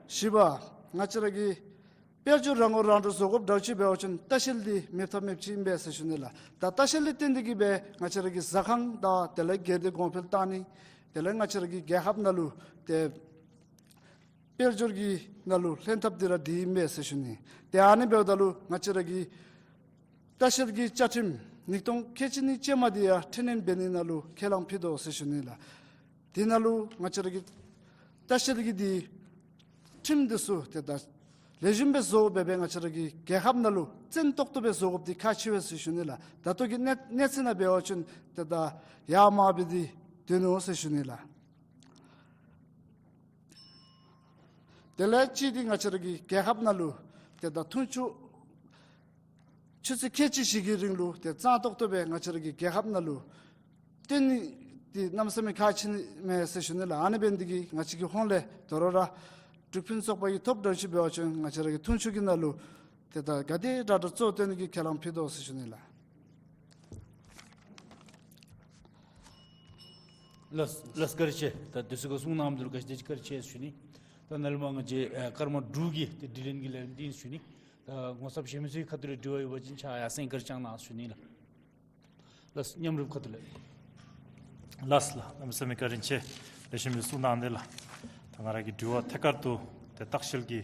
བཞི་པ་ང་བཅས་ར་གིས་དཔལ་འབྱོར་རང་མགོ་རང་འདྲོངས་བཟོ་དགོཔ་འདྲཝ་ཅིག་འབད་བ་ཅིན་ལྟ་བཤལ་འདི་མེདཔ་འཐབ་མེདཔ་ཅིག་ཨིན་པས་ཟེར་ཞུ་ནི་ལགས། ད་ལྟ་བཤལ་འདི་བརྟེན་ཏེ་གིས་སྦེ་ང་བཅས་ར་གི་ཟ་ཁང་དང་དེ་ལས་སྒེར་སྡེ་གོང་འཕེལ་གཏང་ནི་དེ་ལས་ང་བཅས་ར་གི་རྒྱལ་ཁབ་ནང་ལུ་ཏེ་དཔལ་འབྱོར་གྱི་ནང་ལུ་ལྷན་ཐབས་འདི་ར་འདི་ཨིན་པས་ཟེར་ཞུ་ནི། ཏེ་ཨ་ནི་འབདཝ་ད་ལུ་ང་བཅས་ར་གི་ལྟ་བཤལ་གྱི་བཅའ་ཁྲིམས་ཉིས་སྟོང་ཁལ་གཅིག་གཉིས་ཅན་མ་འདི་ཡང་འཕྲི་སྣོན་འབད་ནི་ནང་ལུ་ཁས་བླངས་ཕུལ་དོ་ཟེར་ཞུ་ནི་ལགས། དེ་ནང་ལུ་ང་བཅས་ར་གི་ལྟ་བཤལ་གྱི་འདི་ཁྲིམས་འདི་ཚུ་ཏེ་ད་ལེགས་ཤོམ་སྦེ་བཟོ་སྦེ་སྦེ་ང་བཅས་ར་གི་རྒྱལ་ཁབ་ནང་ལུ་བཙན་ཏོག་ཏོ་སྦེ་བཟོ་དགོཔ་འདི་ཁག་ཆེ་བས་ཟེར་ཞུ་ནི་ལགས། ད་ལྟོ་གི་གནས་གནས་ཚད་ནང་འབད་བ་ཅིན་ཏེ་ད་ཡར་མར་སྦེ་འདི་སྡོད་ནུག་ཟེར་ཞུ་ནི་ལགས། དེ་ལས་གཅིག་འདི་ང་བཅས་ར་གི་རྒྱལ་ཁབ་ནང་ལུ་ཏེ་ད་འཐུང་ཆུ་ཆུ་ཚོད་ཁལ་གཅིག་བཞི་གི་རིང་ལུ་ཏེ་གཙང་ཏོག་ཏོ་སྦེ་ང་བཅས་ར་གི་རྒྱལ་ཁབ་ནང་ལུ་བཏོན་ནི་འདི་གནམ་མེད་ས་མེད་ཁག་ཆེ་ནི་མས་ཟེར་ཞུ་ནི་ལགས། ཨ་ནི་འབད་ནི་འདི་གིས་ང་བཅས་ཀྱི་ཧོངས་ལས་དོ་རུང་ར་འབྲུག་ཕུན་སུམ་ཚོགས་པ་གིས་ཐོབ་འདྲཝ་ཅིག་འབད་བ་ཅིན་ང་བཅས་ར་གི་འཐུང་ཆུ་གི་ནང་ལུ་ཏེ་ད་ག་དེ་དྲག་དྲག་གཙོ་བཏོན་ནི་གི་ཁས་བླངས་ཕུལ་དོ་ཟེར་ཞུ་ནི་ལགས། ལགས་ལགས་བཀའ་དྲིན་ཆེ། ད་དུས་ཚོད་ཀྱི་གསུང་གནངམ་འདི་ལུ་ག་ཅི་དེ་ཅིག་བཀའ་དྲིན་ཆེ་ཞུ་ནི། ད་ནཱ་ལས་མར་ང་བཅས་ཨ་སྐར་མ་དྲུག་གི་ཏེ་དྲི་ལན་གྱི་ལན་འདི་ཞུ་ནི། ད་ངོ་ཚབ་ཞུ་མི་ཚུ་གི་ཁ་ཐུག་ལས་དྲི་བ་ཡོད་པ་ཅིན་ཕྱག་ཡར་སེང་གེར་བརྐྱང་གནང་ཞུ་ནི་ལགས། ལགས་མཉམ་རུབ་ཁ་ཐུག་ལས། ལགས་ལགས་གནམ་མེད་ས་མེད་བཀའ་དྲིན་ཆེ། ལེགས་ཤོམ་སྦེ་གསུང་གནང་དེ་ལགས། ད་ང་ར་གི་དྲི་བ་ཐད་ཀར་དུ་ཏེ་ལྟ་བཤལ་གྱི་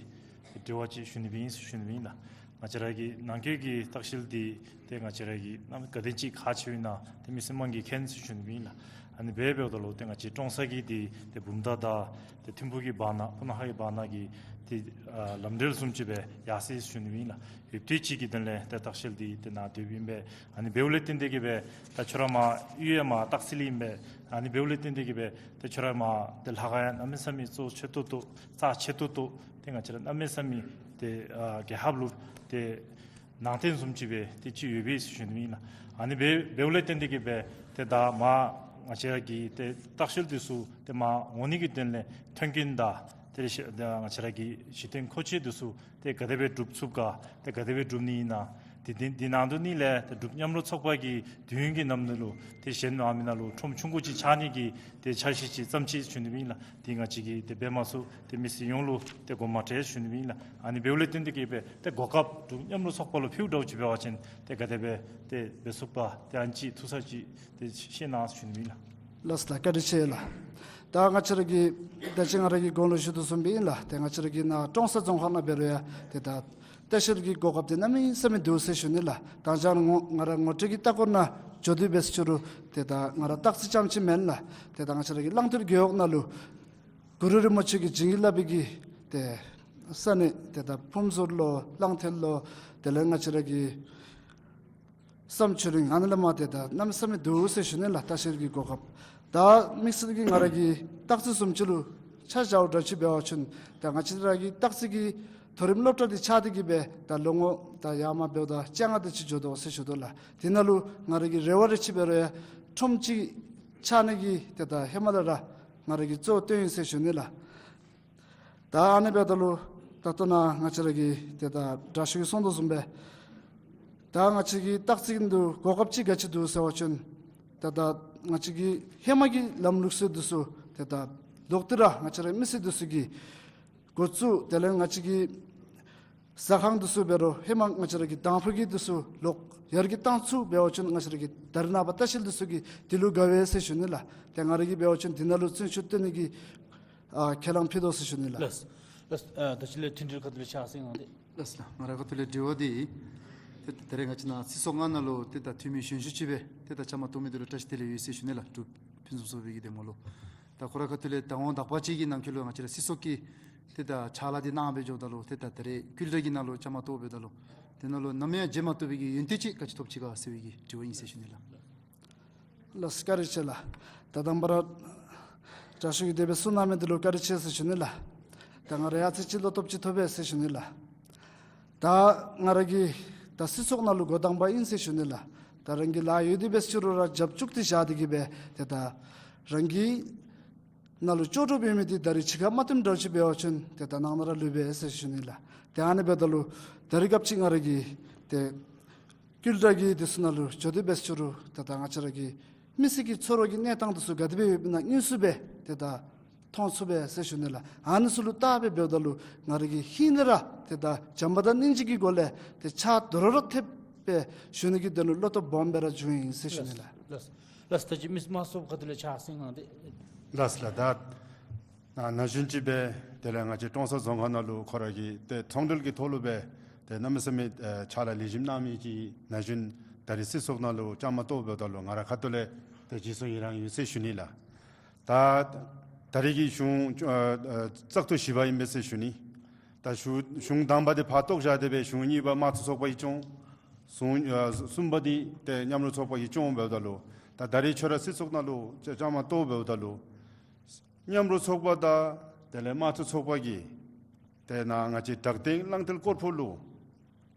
དྲི་བ་ཅིག་ཞུ་ནི་སྦེ་ཨིན་ཞུ་ནི་སྦེ་ཨིན་ལགས། ང་བཅས་ར་གི་ནང་འཁོད་ཀྱི་ལྟ་བཤལ་འདི་ཏེ་ང་བཅས་ར་གི་གནམ་ག་དེམ་ཅིག་ཁག་ཆེཝ་ཨིན་ན་ཏེ་མི་སེར་དམངས་ཀྱིས་མཁྱེན་ཟེར་ཞུ་ནི་སྦེ་ཨིན་ལགས། ཨ་ནི་སྦེ་འབདཝ་ད་ལུ་ཏེ་ང་བཅས་ཀྲོང་གསར་གྱི་འདི་ཏེ་བུམ་ཐང་དང་ཏེ་ཐིམ་ཕུག་གི་བར་ན་སྤུ་ན་ཁ་གི་བར་ན་གི་ཏེ་ཨ་ལམ་འབྲེལ་བཟུམ་ཅིག་སྦེ་ཡར་སོ་ཡི་ཟེར་ཞུ་ནི་སྦེ་ཨིན་ལགས། ཡུདཔ་ཐེངས་ཅིག་གི་དོན་ལས་ཏེ་ལྟ་བཤལ་འདི་ཏེ་ནཱ་སྡོདཔ་ཨིན་པས། ཨ་ནི་འབདཝ་ལས་བརྟེན་ཏེ་གིས་སྦེ་ད་ཁྱོད་ར་མར་གཡུས་ཡང་མར་སྟག་རྩེ་ལས་ཨིན་པས། ཨ་ནི་འབདཝ་ལས་བརྟེན་ཏེ་གིས་སྦེ་ཏེ་ཁྱོད་ར་མར་ཏེ་ལྷ་ཁང་ཡང་གནམ་མེད་ས་མེད་གཙོ་ཆེ་ཏོག་ཏོ་རྩ་ཆེ་ཏོག་ཏོ་ཏེ་ང་བཅས་ར་གནམ་མེད་ས་མེད་ཏེ་ཨ་རྒྱལ་ཁབ་ལུ་ཏེ་ནང་རྟེན་བཟུམ་ཅིག་སྦེ་ཏེ་ཅིག་ཡོད་པས་ཟེར་ཞུ་ནི་སྦེ་ཨིན་ལགས། ཨ་ནི་འབད་འབདཝ་ལས་བརྟེན་ཏེ་གིས་སྦེ་ཏེ་ད་མར་ང་བཅས་ར་གི་ཏེ་ལྟ་བཤལ་འདི་ཚུ་ཏེ་མར་འོང་ནི་གི་དོན་ལས་མཐུན་རྐྱེན་དང་ཏེ་ང་བཅས་ར་གི་གཞི་རྟེན་མཁོ་ཆས་འདི་ཚུ་ཏེ་ག་དེ་སྦེ་སྒྲུབ་ཚུགས་ག་ཏེ་ག་དེ་སྦེ་སྒྲུབ་ནི་ཨིན་ན། ཏེ་འདི་འདི་ནང་དོན་ནི་ལས་ཏེ་འབྲུག་མཉམ་རུབ་ཚོགས་པ་གི་དུས་ཡུན་གྱི་ནང་ན་ལུ་ཏེ་གཞན་མི་ནང་ལུ་ཁྲོམ་ཆུང་ཀུ་ཅིག་ཆགས་ནི་གི་ཏེ་འཆར་གཞི་ཅིག་བརྩམས་ཅི་ཟེར་ཞུ་ནི་སྦེ་ཨིན་ལགས། ཏེ་ང་བཅས་ཀྱིས་ཏེ་འབད་མ་ཚུགས་ཏེ་མི་སེར་ཡོངས་ལུ་ཏེ་མགོ་མ་ཁྲིད་ཟེར་ཞུ་ནི་སྦེ་ཨིན་ལགས། ཨ་ནི་འབདཝ་ལས་བརྟེན་ཏེ་གིས་སྦེ་ཏེ་གོ་སྐབས་འབྲུག་མཉམ་རུབ་ཚོགས་པ་ལུ་ཕུལཝ་འདྲཝ་ཅིག་འབད་བ་ཅིན་ཏེ་ག་དེ་སྦེ་ཏེ་འབད་ཚུགས་པ་ཏེ་ཨ་ནི་ཅིག་ཐུགས་བསམ་ཅིག་ཏེ་བཞེས་གནང་ཟེར་ཞུ་ནི་སྦེ་ཨིན་ལགས། ལགས་ལགས་བཀའ་དྲིན་ཆེ་ལགས། ད་ང་བཅས་ར་གིས་ད་ཅི་ང་ར་གིས་གོང་ལུ་ཞུ་དོ་བཟུམ་སྦེ་ཨིན་ལགས། ཏེ་ང་བཅས་ར་གི་ནཱ་ཀྲོང་གསར་རྫོང་ཁག་ནང་འབད་རུང་ཡང་ཏེ་ད་ལྟ་བཤལ་གྱི་གོ་སྐབས་འདི་གནམ་མེད་ས་མེད་འདུག་ཟེར་ཞུ་ནི་ལགས། ད་ཅི་ང་ང་ར་ངོ་སྤྲོད་ཀྱི་ལྟ་སྐོར་ནང་འགྱོ་དོ་འབད་ཟེར་ཞུ་རུང་ཏེ་ད་ང་ར་སྟག་རྩེ་རྐྱངམ་ཅིག་མེན་ལགས། ཏེ་ད་ང་བཅས་ར་གི་གླང་མཐིལ་རྒེད་འོག་ནང་ལུ་གུ་རུ་རིན་པོ་ཆེ་གིས་བྱིན་གྱིས་བརླབས་པའི་གི་ཏེ་ས་གནས་ཏེ་ད་ཕུན་ཟུར་ལོ་གླང་མཐིལ་ལོ་དེ་ལས་ང་བཅས་ར་གི་བསམ་ཆུ་རིང་ཨ་ནི་ལས་མར་ཏེ་ད་གནམ་མེད་ས་མེད་འདུག་ཟེར་ཞུ་ནི་ལགས། ལྟ་བཤལ་གྱི་གོ་སྐབས། ད་དམིགས་བསལ་གྱིས་ང་ར་གི་སྟག་རྩེ་བཟུམ་ཅིག་ལུ་ཆ་བཞག་འདྲཝ་ཅིག་འབད་བ་ཅིན་ད་ང་བཅས་ར་གི་སྟག་རྩེ་གི་མཐོ་རིམ་སློབ་གྲྭ་འདི་ཆགས་ཏེ་གིས་སྦེ་ད་ལོ་ངོ་ད་ཡར་མར་འབདཝ་ད་བཅོ་ལྔ་དེ་ཅིག་འགྱོ་དོ་ཟེར་ཞུ་དོ་ལགས། དེ་ནང་ལུ་ང་ར་གི་རེ་བ་རེ་ཅིག་འབད་རུང་ཡང་ཁྲོམ་ཅིག་ཆགས་ནི་གི་ཏེ་ད་ཧེ་མ་ལས་ར་ང་ར་གིས་གཙོ་བོ་བཏོན་ཡི་ཟེར་ཞུ་ནི་ལགས། ད་ཨ་ནི་འབདཝ་ད་ལུ་ད་ལྟོ་ནཱ་ང་བཅས་ར་གིས་ཏེ་ད་དྲག་ཤོས་ཀྱིས་གསུངས་དོ་བཟུམ་སྦེ་ད་ང་བཅས་ཀྱི་སྟག་རྩེ་གི་འདི་གོ་སྐབས་ཅིག་ག་ཅི་འདུག་ཟེར་བ་ཅིན་ཏེ་ད་ང་བཅས་ཀྱི་ཧེ་མ་གི་ལམ་ལུགས་སྲོལ་འདི་ཚུ་ཏེ་ད་ལོག་སྟེ་ར་ང་བཅས་ར་མི་སེར་འདི་ཚུ་གིས་འགོ་བཙུགས་དེ་ལས་ང་བཅས་ཀྱི་ ཟ་ཁང་འདི་ཚུ་འབད་རུང་ཧེ་མ་ང་བཅས་ར་གི་དང་ཕུ་གི་འདི་ཚུ་ལོག་ཡར་རྒྱས་བཏང་ཚུགས་འབད་བ་ཅིན་ང་བཅས་ར་གི་ད་རེས་ནངས་པ་ལྟ་བཤལ་འདི་ཚུ་གིས་དེ་ལུ་དགའ་བས་ཟེར་ཞུ་ནི་ལགས། ཏེ་ང་ར་གིས་འབད་བ་ཅིན་དེ་ནང་ལུ་བརྩོན་ཤུགས་བཏོན་ནི་གི་ཨ་ཁས་བླངས་ཕུལ་དོ་ཟེར་ཞུ་ནི་ལགས། ལགས། ལགས། ཨ་ད་ཅི་ལས་མཐུན་སྒྲིལ་ཁ་ཐུག་ལས་ཕྱག་སེང་ངང་འདི། ལགས་ལགས། ང་རའི་ཁ་ཐུག་ལས་དྲི་བ་འདི་ཏེ་ད་རེས་ང་བཅས་ནཱ་སྲིད་ཚོགས་ནང་ན་ལུ་ཏེ་ད་འཐུས་མི་གཞོན་ཤོས་ཅིག་སྦེ་ཏེ་ད་བཅའ་མར་གཏོགས་མི་འདི་ལུ་བཀྲ་ཤིས་བདེ་ལེགས་ཡོད་ཟེར་ཞུ་ནི་ལགས། འབྲུག་ཕུན་སུམ་ཚོགས་པའི་གི་འདེམས་ངོ་ལུ། ད་ཁོ་རའི་ཁ་ཐུག་ལས་ད་འོང་དག་པ་ཅིག་གི་ནང་འཁོད་ལུ་ང་བཅས་ར་སྲིད་ཚོགས་ཀྱིས་ཏེ་ད་ཕྱག་ལཱ་འདི་གནང་སྦེ་འགྱོཝ་ད་ལུ་ཏེ་ད་ད་རེས་བསྐུལ་བསྒྲགས་ཀྱི་ནང་ལུ་བཅའ་མར་གཏོགས་འབདཝ་ད་ལུ་དེ་ནང་ལུ་ནམ་ཡང་བརྗེད་མ་བཏུབ་པའི་གི་ཡོན་ཏན་ཅིག་ག་ཅི་ཐོབ་ཅི་ག་ཟེར་བའི་གི་དྲི་བ་ཨིན་ཟེར་ཞུ་ནི་ལགས། ལགས་བཀའ་དྲིན་ཆེ་ལགས། ད་དང་པ་ར་དྲག་ཤོས་ཀྱིས་དེ་སྦེ་གསུང་གནང་མི་འདི་ལུ་བཀའ་དྲིན་ཆེ་ཟེར་ཞུ་ནི་ལགས། ད་ང་ར་ཡང་ཨ་ཙི་ཅིག་བློ་སྟོབས་ཅིག་ཐོབ་པས་ཟེར་ཞུ་ནི་ལགས། ད་ང་ར་གི་ད་སྲིད་ཚོགས་ནང་ལུ་འགོ་དང་པ་ཨིན་ཟེར་ཞུ་ནི་ལགས། ད་རང་གི་ལཱ་ཡོད་དེ་འབད་ཅི་རུང་ར་རྒྱབ་བཙུགས་ཏེ་བཞག་སྟེ་གི་སྦེ་ཏེ་ད་རང་གི་ནང་ལུ་ལྕོགས་གྲུབ་ཡོད་མི་འདི་ད་རེས་ཕྱི་ཁར་མ་བཏོན་འདྲཝ་ཅིག་འབད་བ་ཅིན་ཏེ་ད་ནང་ན་ར་ལུས་པས་ཟེར་ཞུ་ནི་ལགས། ཏེ་ཨ་ནི་འབདཝ་ད་ལུ་ད་རེས་སྐབས་ཅིག་ང་ར་གིས་ཏེ་བསྐུལ་བསྒྲགས་ཀྱི་འདི་ཚུ་ནང་ལུ་འགྱོ་སྟེ་འབད་ཅི་རུང་ཏེ་ད་ང་བཅས་ར་གི་མི་སེར་གྱི་ཚོར་བ་གི་གནས་སྟངས་འདི་ཚུ་ག་དེ་སྦེ་ཡོདཔ་ཨིན་ན་དངོས་སུ་སྦེ་ཏེ་ད་མཐོང་ཚུགས་པས་ཟེར་ཞུ་ནི་ལགས། ཨ་ནི་ཚུ་ལུ་བལྟ་སྦེ་འབདཝ་ད་ལུ་ང་ར་གིས་ཧིང་ནང་ར་ཏེ་ད་བྱམས་པ་དང་སྙིང་རྗེ་གི་སྒོ་ལས་ཏེ་ཕྱག་དོ་རུང་ར་ཐེབས་སྦེ་ཞུ་ནི་གི་དོན་ལུ་བློ་སྟོབས་སྦོམ་སྦེ་ར་བྱུང་ཡི་ཟེར་ཞུ་ནི་ལགས། ལགས། ལགས། ད་ཅི་མི་དམངས་ཚོགས་ཁ་ཐུག་ལས་ཕྱག་སེང་ངང་འདི། ལགས་ལགས། ད་ན་ན་གཞོན་ཅིག་སྦེ་དེ་ལས་ང་བཅས་ཀྲོང་གསར་རྫོང་ཁག་ནང་ལུ་ཁོ་ར་གིས་ཏེ་ཚོང་འབྲེལ་གྱི་ཐོག་ལུ་སྦེ་ཏེ་གནམ་མེད་ས་མེད་ཨེ་ཕྱག་ལཱ་ལེགས་ཤོམ་གནང་མི་ཅིག་ན་གཞོན་ད་རེས་སྲིད་ཚོགས་ནང་ལུ་བཅའ་མར་གཏོགས་འབདཝ་ད་ལུ་ང་རའི་ཁ་ཐུག་ལས་ཏེ་རྗེས་སུ་ཡི་རང་ཡོད་ཟེར་ཞུ་ནི་ལགས། ད་ད་རེས་ཀྱི་གཞུང་ཨ་ཨ་བཙག་འཐུ་བཞི་པ་ཨིན་པས་ཟེར་ཞུ་ནི། ད་གཞུང་གཞུང་དང་པ་འདི་ཕར་བཏོག་བཞག་སྟེ་སྦེ་གཞུང་གཉིས་པ་དམངས་གཙོ་ཚོགས་པ་གིས་སྐྱོང་། གཞུང་ཨ་གསུམ་པ་འདི་ཏེ་མཉམ་རུབ་ཚོགས་པ་གིས་སྐྱོང་འབདཝ་ད་ལུ་ད་ད་རེས་ཁྱོད་ར་སྲིད་ཚོགས་ནང་ལུ་བཅའ་མར་གཏོགས་འབདཝ་ད་ལུ་མཉམ་རུབ་ཚོགས་པ་དང་དེ་ལས་དམངས་གཙོ་ཚོགས་པ་གིས་ཏེ་ནཱ་ང་བཅས་དྲག་གཏད་གླང་མཐིལ་སྐོར་པོ་ལུ་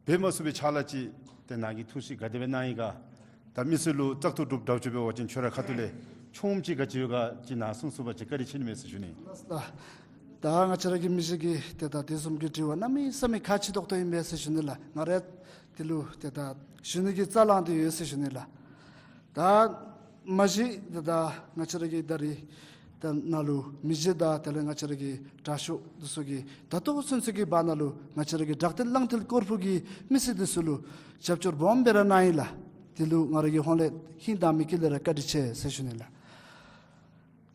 འབད་མ་ཚུགས་པའི་ཕྱག་ལཱ་ཅིག་ཏེ་ནཱ་གིས་ཐུགས་བཞེད་ག་དེ་སྦེ་གནང་ཡི་ག། ད་མི་སེར་ལུ་བཙག་འཐུ་གྲུབ་འདྲཝ་ཅིག་འབད་བ་ཅིན་ཁྱོད་རའི་ཁ་ཐུག་ལས་ཆོག་མི་ཅིག་ག་ཅི་ཡོད་ག་ཅིག་ནཱ་གསུང་ཚུགས་པ་ཅིན་བཀའ་དྲིན་ཆེ་ནི་མས་ཟེར་ཞུ་ནི། ལགས། ད་ང་བཅས་ར་གི་མི་རྗེ་གིས་ཏེ་ད་དེ་བཟུམ་གྱི་དྲི་བ་གནམ་མེད་ས་མེད་ཁག་ཆེ་ཏོག་ཏོ་ཨིན་པས་ཟེར་ཞུ་ནི་ལགས། ང་ར་དེ་ལུ་ཏེ་ད་ཞུ་ནི་གི་རྩ་ལངས་ཏེ་ཡོད་ཟེར་ཞུ་ནི་ལགས། ད་མ་གཞི་ཏེ་ད་ང་བཅས་ར་གི་ད་རེས་ད་ནཱ་ལུ་མི་རྗེ་དང་དེ་ལས་ང་བཅས་ར་གི་དྲག་ཤོས་འདི་ཚུ་གིས་ད་ལྟོ་ཚུན་ཚོད་ཀྱི་བར་ན་ལུ་ང་བཅས་ར་གི་དྲག་གཏད་གླང་མཐིལ་སྐོར་པོ་གི་མི་སེར་འདི་ཚུ་ལུ་རྒྱབ་སྐྱོར་སྦོམ་སྦེ་ར་གནང་ཡི་ལགས། དེ་ལུ་ང་ར་གི་ཧོངས་ལས་ཧིང་དྭངས་མའི་དཀྱིལ་ལས་ར་བཀའ་དྲིན་ཆེ་ཟེར་ཞུ་ནི་ལགས།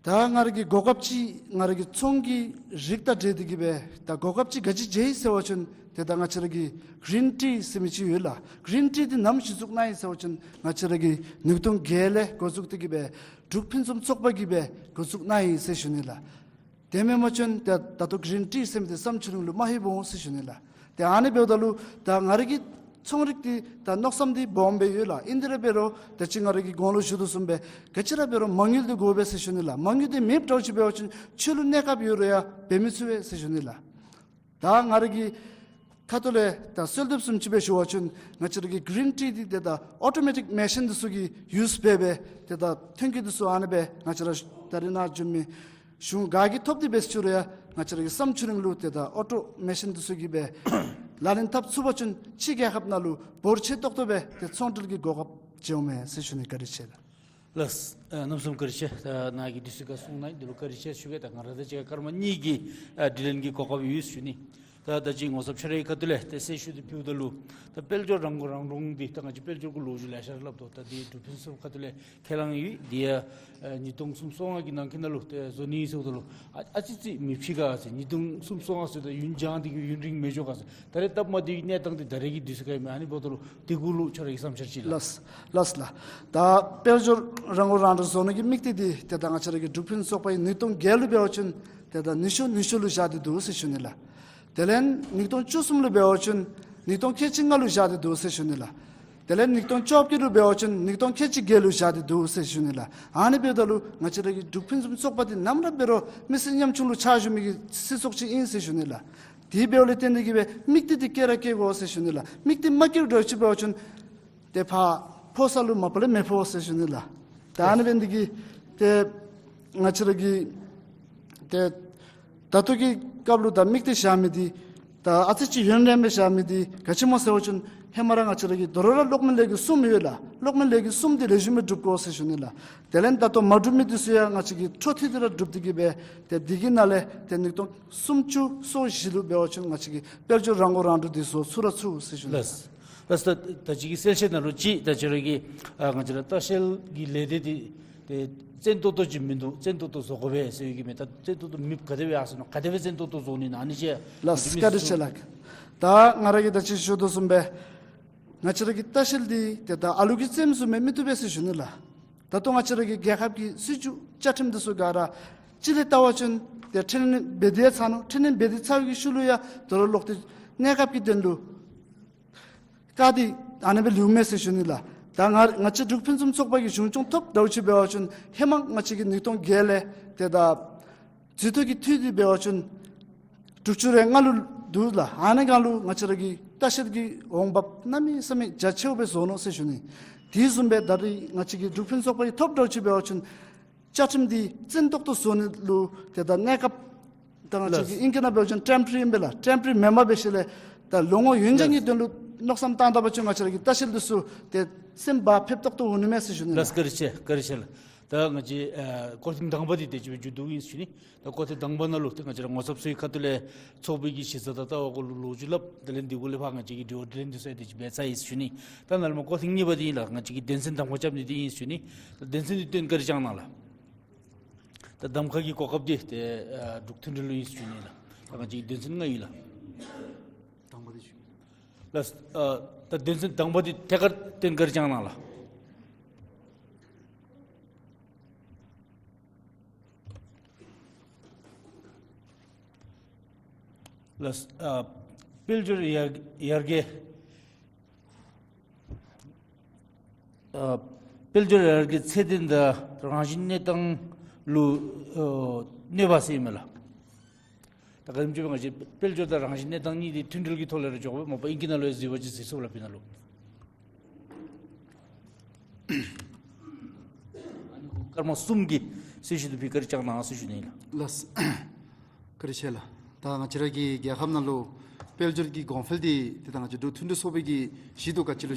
ད་ང་ར་གི་གོ་སྐབས་ཅིག་ང་ར་གི་ཚོང་གི་རིགས་དང་འབྲེལ་ཏེ་གི་སྦེ་ད་གོ་སྐབས་ཅིག་ག་ཅི་མཇལ་ཡི་ཟེར་བ་ཅིན་ཏེ་ད་ང་བཅས་ར་གི་གི་རིན་ཊི་ཟེར་མི་ཅིག་ཡོད་ལགས། གི་རིན་ཊི་འདི་ནམ་གཞི་བཙུགས་གནང་ཡི་ཟེར་བ་ཅིན་ང་བཅས་ར་གི་ཉིས་སྟོང་བརྒྱད་ལས་འགོ་བཙུགས་ཏེ་གི་སྦེ་འབྲུག་ཕུན་སུམ་ཚོགས་པ་གིས་སྦེ་འགོ་བཙུགས་གནང་ཡི་ཟེར་ཞུ་ནི་ལགས། དེ་མེན་པ་ཅིན་ཏེ་ད་ལྟོ་གི་རིན་ཊི་ཟེར་མི་འདི་བསམ་ཚུལ་ལུ་མ་ལྷོད་འོང་ཟེར་ཞུ་ནི་ལགས། ཏེ་ཨ་ནི་འབདཝ་ད་ལུ་ད་ང་ར་གི་ཚོང་རིགས་འདི་ད་མནོ་བསམ་འདི་སྦོམ་སྦེ་ཡོད་ལགས། ཨིན་དེ་ར་འབད་རུང་ད་ཅི་ང་ར་གིས་གོང་ལུ་ཞུ་དོ་བཟུམ་སྦེ་ག་ཅི་ར་འབད་རུང་མ་དངུལ་འདི་དགོ་པས་ཟེར་ཞུ་ནི་ལགས། མ་དངུལ་འདི་མེདཔ་འདྲཝ་ཅིག་འབད་བ་ཅིན་ཁྱོད་ལུ་གནས་སྐབས་ཡོད་རུང་ཡང་འབད་མི་ཚུགས་པས་ཟེར་ཞུ་ནི་ལགས། ད་ང་ར་གི་ཁ་ཐུག་ལས་ད་གསོལ་འདེབས་བཟུམ་ཅིག་སྦེ་ཞུ་བ་ཅིན་ང་བཅས་ར་གི་གི་རིན་ཊི་འདི་ཏེ་ད་ཨོ་ཊོ་མེ་ཊིཀ་མེ་ཤིན་འདི་ཚུ་གིས་ཡུསི་འབད་སྦེ་ཏེ་ད་ཐོན་སྐྱེད་འདི་ཚུ་ཨ་ནི་སྦེ་ང་བཅས་ར་ད་རེས་ནཱ་འབྱོན་མི་གཞུང་ག་གིས་ཐོབ་སྟེ་འབད་ཅི་རུང་ཡང་ང་བཅས་ར་གི་བསམ་ཚུལ་ལུ་ཏེ་ད་ཨོ་ཊོ་མེ་ཤིན་འདི་ཚུ་གིས་སྦེ་ལག་ལེན་འཐབ་ཚུགས་པ་ཅིན་ཕྱི་རྒྱལ་ཁབ་ནང་ལུ་འབོར་ཆེ་ཏོག་ཏོ་སྦེ་ཏེ་ཚོང་འབྲེལ་གྱི་གོ་སྐབས་མཇལ་འོང་མས་ཟེར་ཞུ་ནི། བཀའ་དྲིན་ཆེ་ལགས། ལགས། ཨ་གནམ་མེད་ས་མེད་བཀའ་དྲིན་ཆེ། ད་ནཱ་གིས་དུས་ཚོད་ཁར་གསུང་གནང་འདི་ལུ་བཀའ་དྲིན་ཆེ་ཞུ་གེ། ད་ང་ར་དང་གཅིག་ཁར་སྐར་མ་གཉིས་ཀྱི་ཨ་དྲི་ལན་གྱི་གོ་སྐབས་ཡོད་ཟེར་ཞུ་ནི། ད་ད་ཅི་ངོ་ཚབ་ཁྱོད་རའི་ཁ་ཐུག་ལས་ཏེ་གསལ་ཞུ་འདི་ཕུལཝ་ད་ལུ་ད་དཔལ་འབྱོར་རང་མགོ་རང་འདྲོངས་འདི་ད་ང་བཅས་དཔལ་འབྱོར་གྱི་ལོ་རྒྱུས་ལེ་ཤ་ར་སླབ་དོ། ད་འདི་འབྲུག་ཕུན་སུམ་ཚོགས་པ་ཁ་ཐུག་ལས་ཁས་བླངས་ཡོད། འདི་ཡང་ཨ་ཉིས་སྟོང་སུམ་ཅུ་སོ་ལྔ་གི་ནང་འཁོད་ནང་ལུ་ཏེ་བཟོ་ནི་ཟེརཝ་ད་ལུ་ཨ་ཨ་ཙི་ཅིག་མི་ཕྱེད་ག་ཟེར། ཉིས་སྟོང་སུམ་ཅུ་སོ་ལྔ་ཟེརཝ་ད་ཡུན་འགྱངས་ཏེ་གི་ཡུན་རིང་མི་འགྱོ་ག་ཟེར། ད་རེས་སྟབས་མ་བདེ་བའི་གནས་སྟངས་འདི་ད་རེས་ཀྱི་དུས་ཚོད་ཁར་ཨིན་མས། ཨ་ནི་འབདཝ་ད་ལུ་དེ་གུ་ལུ་ཁྱོད་ར་གི་བསམ་འཆར་ཅིག་ལགས། ལགས་ལགས་ལགས། ད་དཔལ་འབྱོར་རང་མགོ་རང་འདྲོངས་བཟོ་ནི་གི་དམིགས་གཏད་འདི་ཏེ་ད་ང་བཅས་ར་གི་འབྲུག་ཕུན་སུམ་ཚོགས་པ་གིས་ཉིས་སྟོང་བརྒྱད་ལུ་འབད་བ་ཅིན་ཏེ་ད་ཉི་ཤུ་ཉི་ཤུ་ལུ་བཞག་སྟེ་འདུག་ཟེར་ཞུ་ནི་ལགས། དེ་ལས་ཉིས་སྟོང་བཅུ་གསུམ་ལུ་འབད་བ་ཅིན་ཉིས་སྟོང་ཁལ་གཅིག་ལྔ་ལུ་བཞག་སྟེ་འདུག་ཟེར་ཞུ་ནི་ལགས། དེ་ལས་ཉིས་སྟོང་བཅོ་བརྒྱད་ལུ་འབད་བ་ཅིན་ཉིས་སྟོང་ཁལ་གཅིག་བརྒྱད་ལུ་བཞག་སྟེ་འདུག་ཟེར་ཞུ་ནི་ལགས། ཨ་ནི་འབདཝ་ད་ལུ་ང་བཅས་ར་གི་འབྲུག་ཕུན་སུམ་ཚོགས་པ་འདི་ནམ་ར་འབད་རུང་མི་སེར་ཉམ་ཆུང་ལུ་ཕྱག་ཞུ་མི་གི་སྲིད་ཚོགས་ཅིག་ཨིན་ཟེར་ཞུ་ནི་ལགས། དེ་འབདཝ་ལས་བརྟེན་ཏེ་གི་སྦེ་དམིགས་གཏད་འདི་བསྐྱེད་ར་བསྐྱེད་དགོ་ཟེར་ཞུ་ནི་ལགས། དམིགས་གཏད་མ་བསྐྱེད་འདྲཝ་ཅིག་འབད་བ་ཅིན་ཏེ་ཕར་ཕོག་ས་ལུ་མ་པ་ལས་མི་ཕོག་ཟེར་ཞུ་ནི་ལགས། ད་ཨ་ནི་འབད་ནི་འདི་གིས་ཏེ་ང་བཅས་ར་གི་ཏེ་ད་ལྟོ་གི་སྐབས་ལུ་ད་དམིགས་གཏད་བཞག་མི་འདི་ད་ཨ་ཙི་ཅིག་ཡུན་རིངམོ་སྦེ་བཞག་མི་འདི་ག་ཅི་སྨོ་ཟེར་བ་ཅིན་ ཧེ་མ་ར་ང་བཅས་ར་གི་དོ་རུང་ར་གློག་མེ་ལས་འགུལ་གསུམ་ཡོད་ལགས། གློག་མེ་ལས་འགུལ་གསུམ་འདི་ལེགས་ཤོམ་སྦེ་སྒྲུབ་དགོ་ཟེར་ཞུ་ནི་ལགས། དེ་ལས་ད་ལྟོ་མ་གྲུབ་མི་འདི་ཚུ་ཡང་ང་བཅས་ཀྱིས་འཕྲོ་མཐུད་དེ་ར་སྒྲུབ་སྟེ་གི་སྦེ་ཏེ་འདི་གི་ནང་ལས་ཏེ་ཉིས་སྟོང་སུམ་ཅུ་སོ་བཞི་ལུ་འབད་བ་ཅིན་ང་བཅས་ཀྱིས་དཔལ་འབྱོར་རང་མགོ་རང་འདྲོངས་འདི་བཟོ་ཚུགས་ར་ཚུགས་ཟེར་ཞུ་ནི་ལགས། ལགས། ད་ད་ད་ཅི་གི་གསལ་བཤད་ནང་ལུ་ཅིག་ད་ཅི་ར་གི་ཨ་ང་བཅས་ར་ལྟ་བཤལ་གྱི་ལས་སྡེ་འདི་ཏེ་བཙན་ཏོག་ཏོ་ཅིག་མིན་འདུག། བཙན་ཏོག་ཏོ་བཟོ་དགོ་པས་ཟེར་ཡོད་གི་མས། ད་བཙན་ཏོག་ཏོ་མེདཔ་ག་དེ་སྦེ་ཨ་སོང་ནུག། ག་དེ་སྦེ་བཙན་ཏོག་ཏོ་བཟོ་ནི་ཨིན་ན་ཨ་ནི་ཅིག། ལགས་སོ། བཀའ་དྲིན་ཆེ་ལགས། ད་ང་ར་གིས་ད་ཅི་ཞུ་དོ་བཟུམ་སྦེ་ང་བཅས་ར་གི་ལྟ་བཤལ་འདི་ཏེ་ད་ཨ་ལུ་གིས་རྩེདམོ་བཟུམ་སྦེ་མི་བཏུབ་པས་ཟེར་ཞུ་ནི་ལགས། ད་ལྟོ་ང་བཅས་ར་གི་རྒྱལ་ཁབ་ཀྱི་སྲིད་བྱུས་བཅའ་ཁྲིམས་འདི་ཚུ་ག་ར་གཅིག་ལས་བལྟ་བ་ཅིན་ཏེ་ཁྲིམས་འགལ་འདི་ཡང་ཚར་ནུག། ཁྲིམས་འགལ་འདི་ཚར་བའི་ཤུལ་ལུ་ཡང་དོ་རུང་ལོག་སྟེ་གནས་སྐབས་ཀྱི་དོན་ལུ་བཀག་སྟེ་ཨ་ནི་སྦེ་ལུས་མས་ཟེར་ཞུ་ནི་ལགས། ད་ང་ང་བཅས་འབྲུག་ཕུན་སུམ་ཚོགས་པ་གི་གཞུང་སྐྱོང་ཐོབ་འདྲཝ་ཅིག་འབད་བ་ཅིན་ཧེ་མ་ང་བཅས་ཀྱིས་ཉིས་སྟོང་བརྒྱད་ལས་ཏེ་ད་འཛུལ་ཐོ་གི་འཐུས་འདི་འབད་བ་ཅིན་དྲུག་ཅུ་རེ་ལྔ་ལུ་འདུག་ལགས། ཨ་ནི་སྒང་ལུ་ང་བཅས་ར་གི་ལྟ་བཤལ་གྱི་འོང་འབབ་གནམ་མེད་ས་མེད་རྒྱ་ཆེཝ་སྦེ་བཟོ་ནུག་ཟེར་ཞུ་ནི། དེ་བཟུམ་སྦེ་ད་རེས་ང་བཅས་ཀྱི་འབྲུག་ཕུན་སུམ་ཚོགས་པ་གིས་ཐོབ་འདྲཝ་ཅིག་འབད་བ་ཅིན་བཅའ་ཁྲིམས་འདི་བཙན་ཏོག་ཏོ་བཟོ་ནི་ལུ་ཏེ་ད་གནས་སྐབས་ད་ང་བཅས་ཀྱི་ལགས། ཨིང་སྐད་ནང་འབད་བ་ཅིན་ཊེམ་པོ་རེ་རི་ཨིན་པས་ལགས། ཊེམ་པོ་རེ་རི་མེན་པར་འབད་ཞིནམ་ལས་ད་ལོ་ངོ་ཡུན་འགྱངས་ཀྱི་ལགས། དོན་ལུ་མནོ་བསམ་བཏང་ད་པ་ཅིན་ང་བཅས་ར་གི་ལྟ་བཤལ་འདི་ཚུ་ཏེ་སེམས་བག་ཕེབས་ཏོག་ཏོ་འོང་ནི་མས་ཟེར་ཞུ་ནི་ལགས། ལགས་སོ། བཀའ་དྲིན་ཆེ། བཀའ་དྲིན་ཆེ་ལགས། ད་ང་བཅས་ཨ་སྐོར་ཐེངས་དང་པ་འདི་དེ་ཅིག་སྦེ་མཇུག་བསྡུ་ཡི་ཟེར་ཞུ་ནི། ད་སྐོར་ཐེངས་དང་པ་ནང་ལུ་ཏེ་ང་བཅས་ར་ངོ་ཚབ་ཚུའི་ཁ་ཐུག་ལས་ཚོགས་པའི་གི་གཞི་རྩ་དང་ལྟ་བ་གུ་ལུ་ལོ་རྒྱུས་སླབ། དེ་ལས་འདི་གུ་ལས་ཕར་ང་བཅས་ཀྱི་དྲི་བ་དྲིས་ལན་འདི་ཚུ་ཡང་དེ་ཅིག་སྦེ་ཚར་ཡི་ཟེར་ཞུ་ནི། ད་ནཱ་ལས་མར་སྐོར་ཐེངས་གཉིས་པ་འདི་ཨིན་ལགས། ང་བཅས་ཀྱི་དོན་ཚན་གདམ་ཁ་རྐྱབ་ནི་འདི་ཨིན་ཟེར་ཞུ་ནི། ད་དོན་ཚན་འདི་སྟོན་བཀའ་དྲིན་བསྐྱང་གནང་ལགས། ད་གདམ་ཁ་གི་གོ་སྐབས་འདི་ཏེ་ཨ་འབྲུག་མཐུན་སྒྲིག་ལུ་ཨིན་ཟེར་ཞུ་ནི་ལགས། ད་ང་བཅས་ཀྱི་དོན་ཚན་ལྔ་ཨིན་ལགས། དང་པ་འདི་ཞུ། ལགས། ཨ་ད་དོན་ཚན་དང་པ་འདི་ཐད་ཀར་སྟོན་བཀའ་དྲིན་བསྐྱང་གནང་ལགས། ལགས། ཨ་དཔལ་འབྱོར་ཡར་ཡར་རྒྱས། ཨ་དཔལ་འབྱོར་ཡར་རྒྱས་ཚད་ལྡན་དང་རང་བཞིན་གནས་སྟངས་ལུ་ཨ་གནོད་པ་ཟེར་ཨིན་མས་ལགས། ད་ག་དེམ་ཅིག་སྦེ་ང་བཅས་དཔལ་འབྱོར་དང་རང་བཞིན་གནས་སྟངས་གཉིས་འདི་མཐུན་སྒྲིལ་གྱི་ཐོག་ལས་ར་འགྱོ་དགོ་པས། མ་པ་ཨིང་སྐད་ནང་ལུ་ཡང་གཟིགས་པ་ཅིན་གཟིགས་ཚུགས་ལགས་དཔེར་ན་ལུ། ཨ་ནི་སྐར་མ་གསུམ་གྱི་གསལ་བཤད་འདི་ཕུལ་བཀའ་དྲིན་བསྐྱང་གནང་ཟེར་ཞུ་ནི་ཨིན་ལགས། ལགས། བཀའ་དྲིན་ཆེ་ལགས། ད་ང་བཅས་ར་གི་རྒྱལ་ཁབ་ནང་ལུ་དཔལ་འབྱོར་གྱི་གོང་འཕེལ་འདི་ཏེ་ད་ང་བཅས་འབྲུག་མཐུན་སྒྲིལ་ཚོགས་པའི་གི་གཞི་འདི་ག་ཅི་ལུ་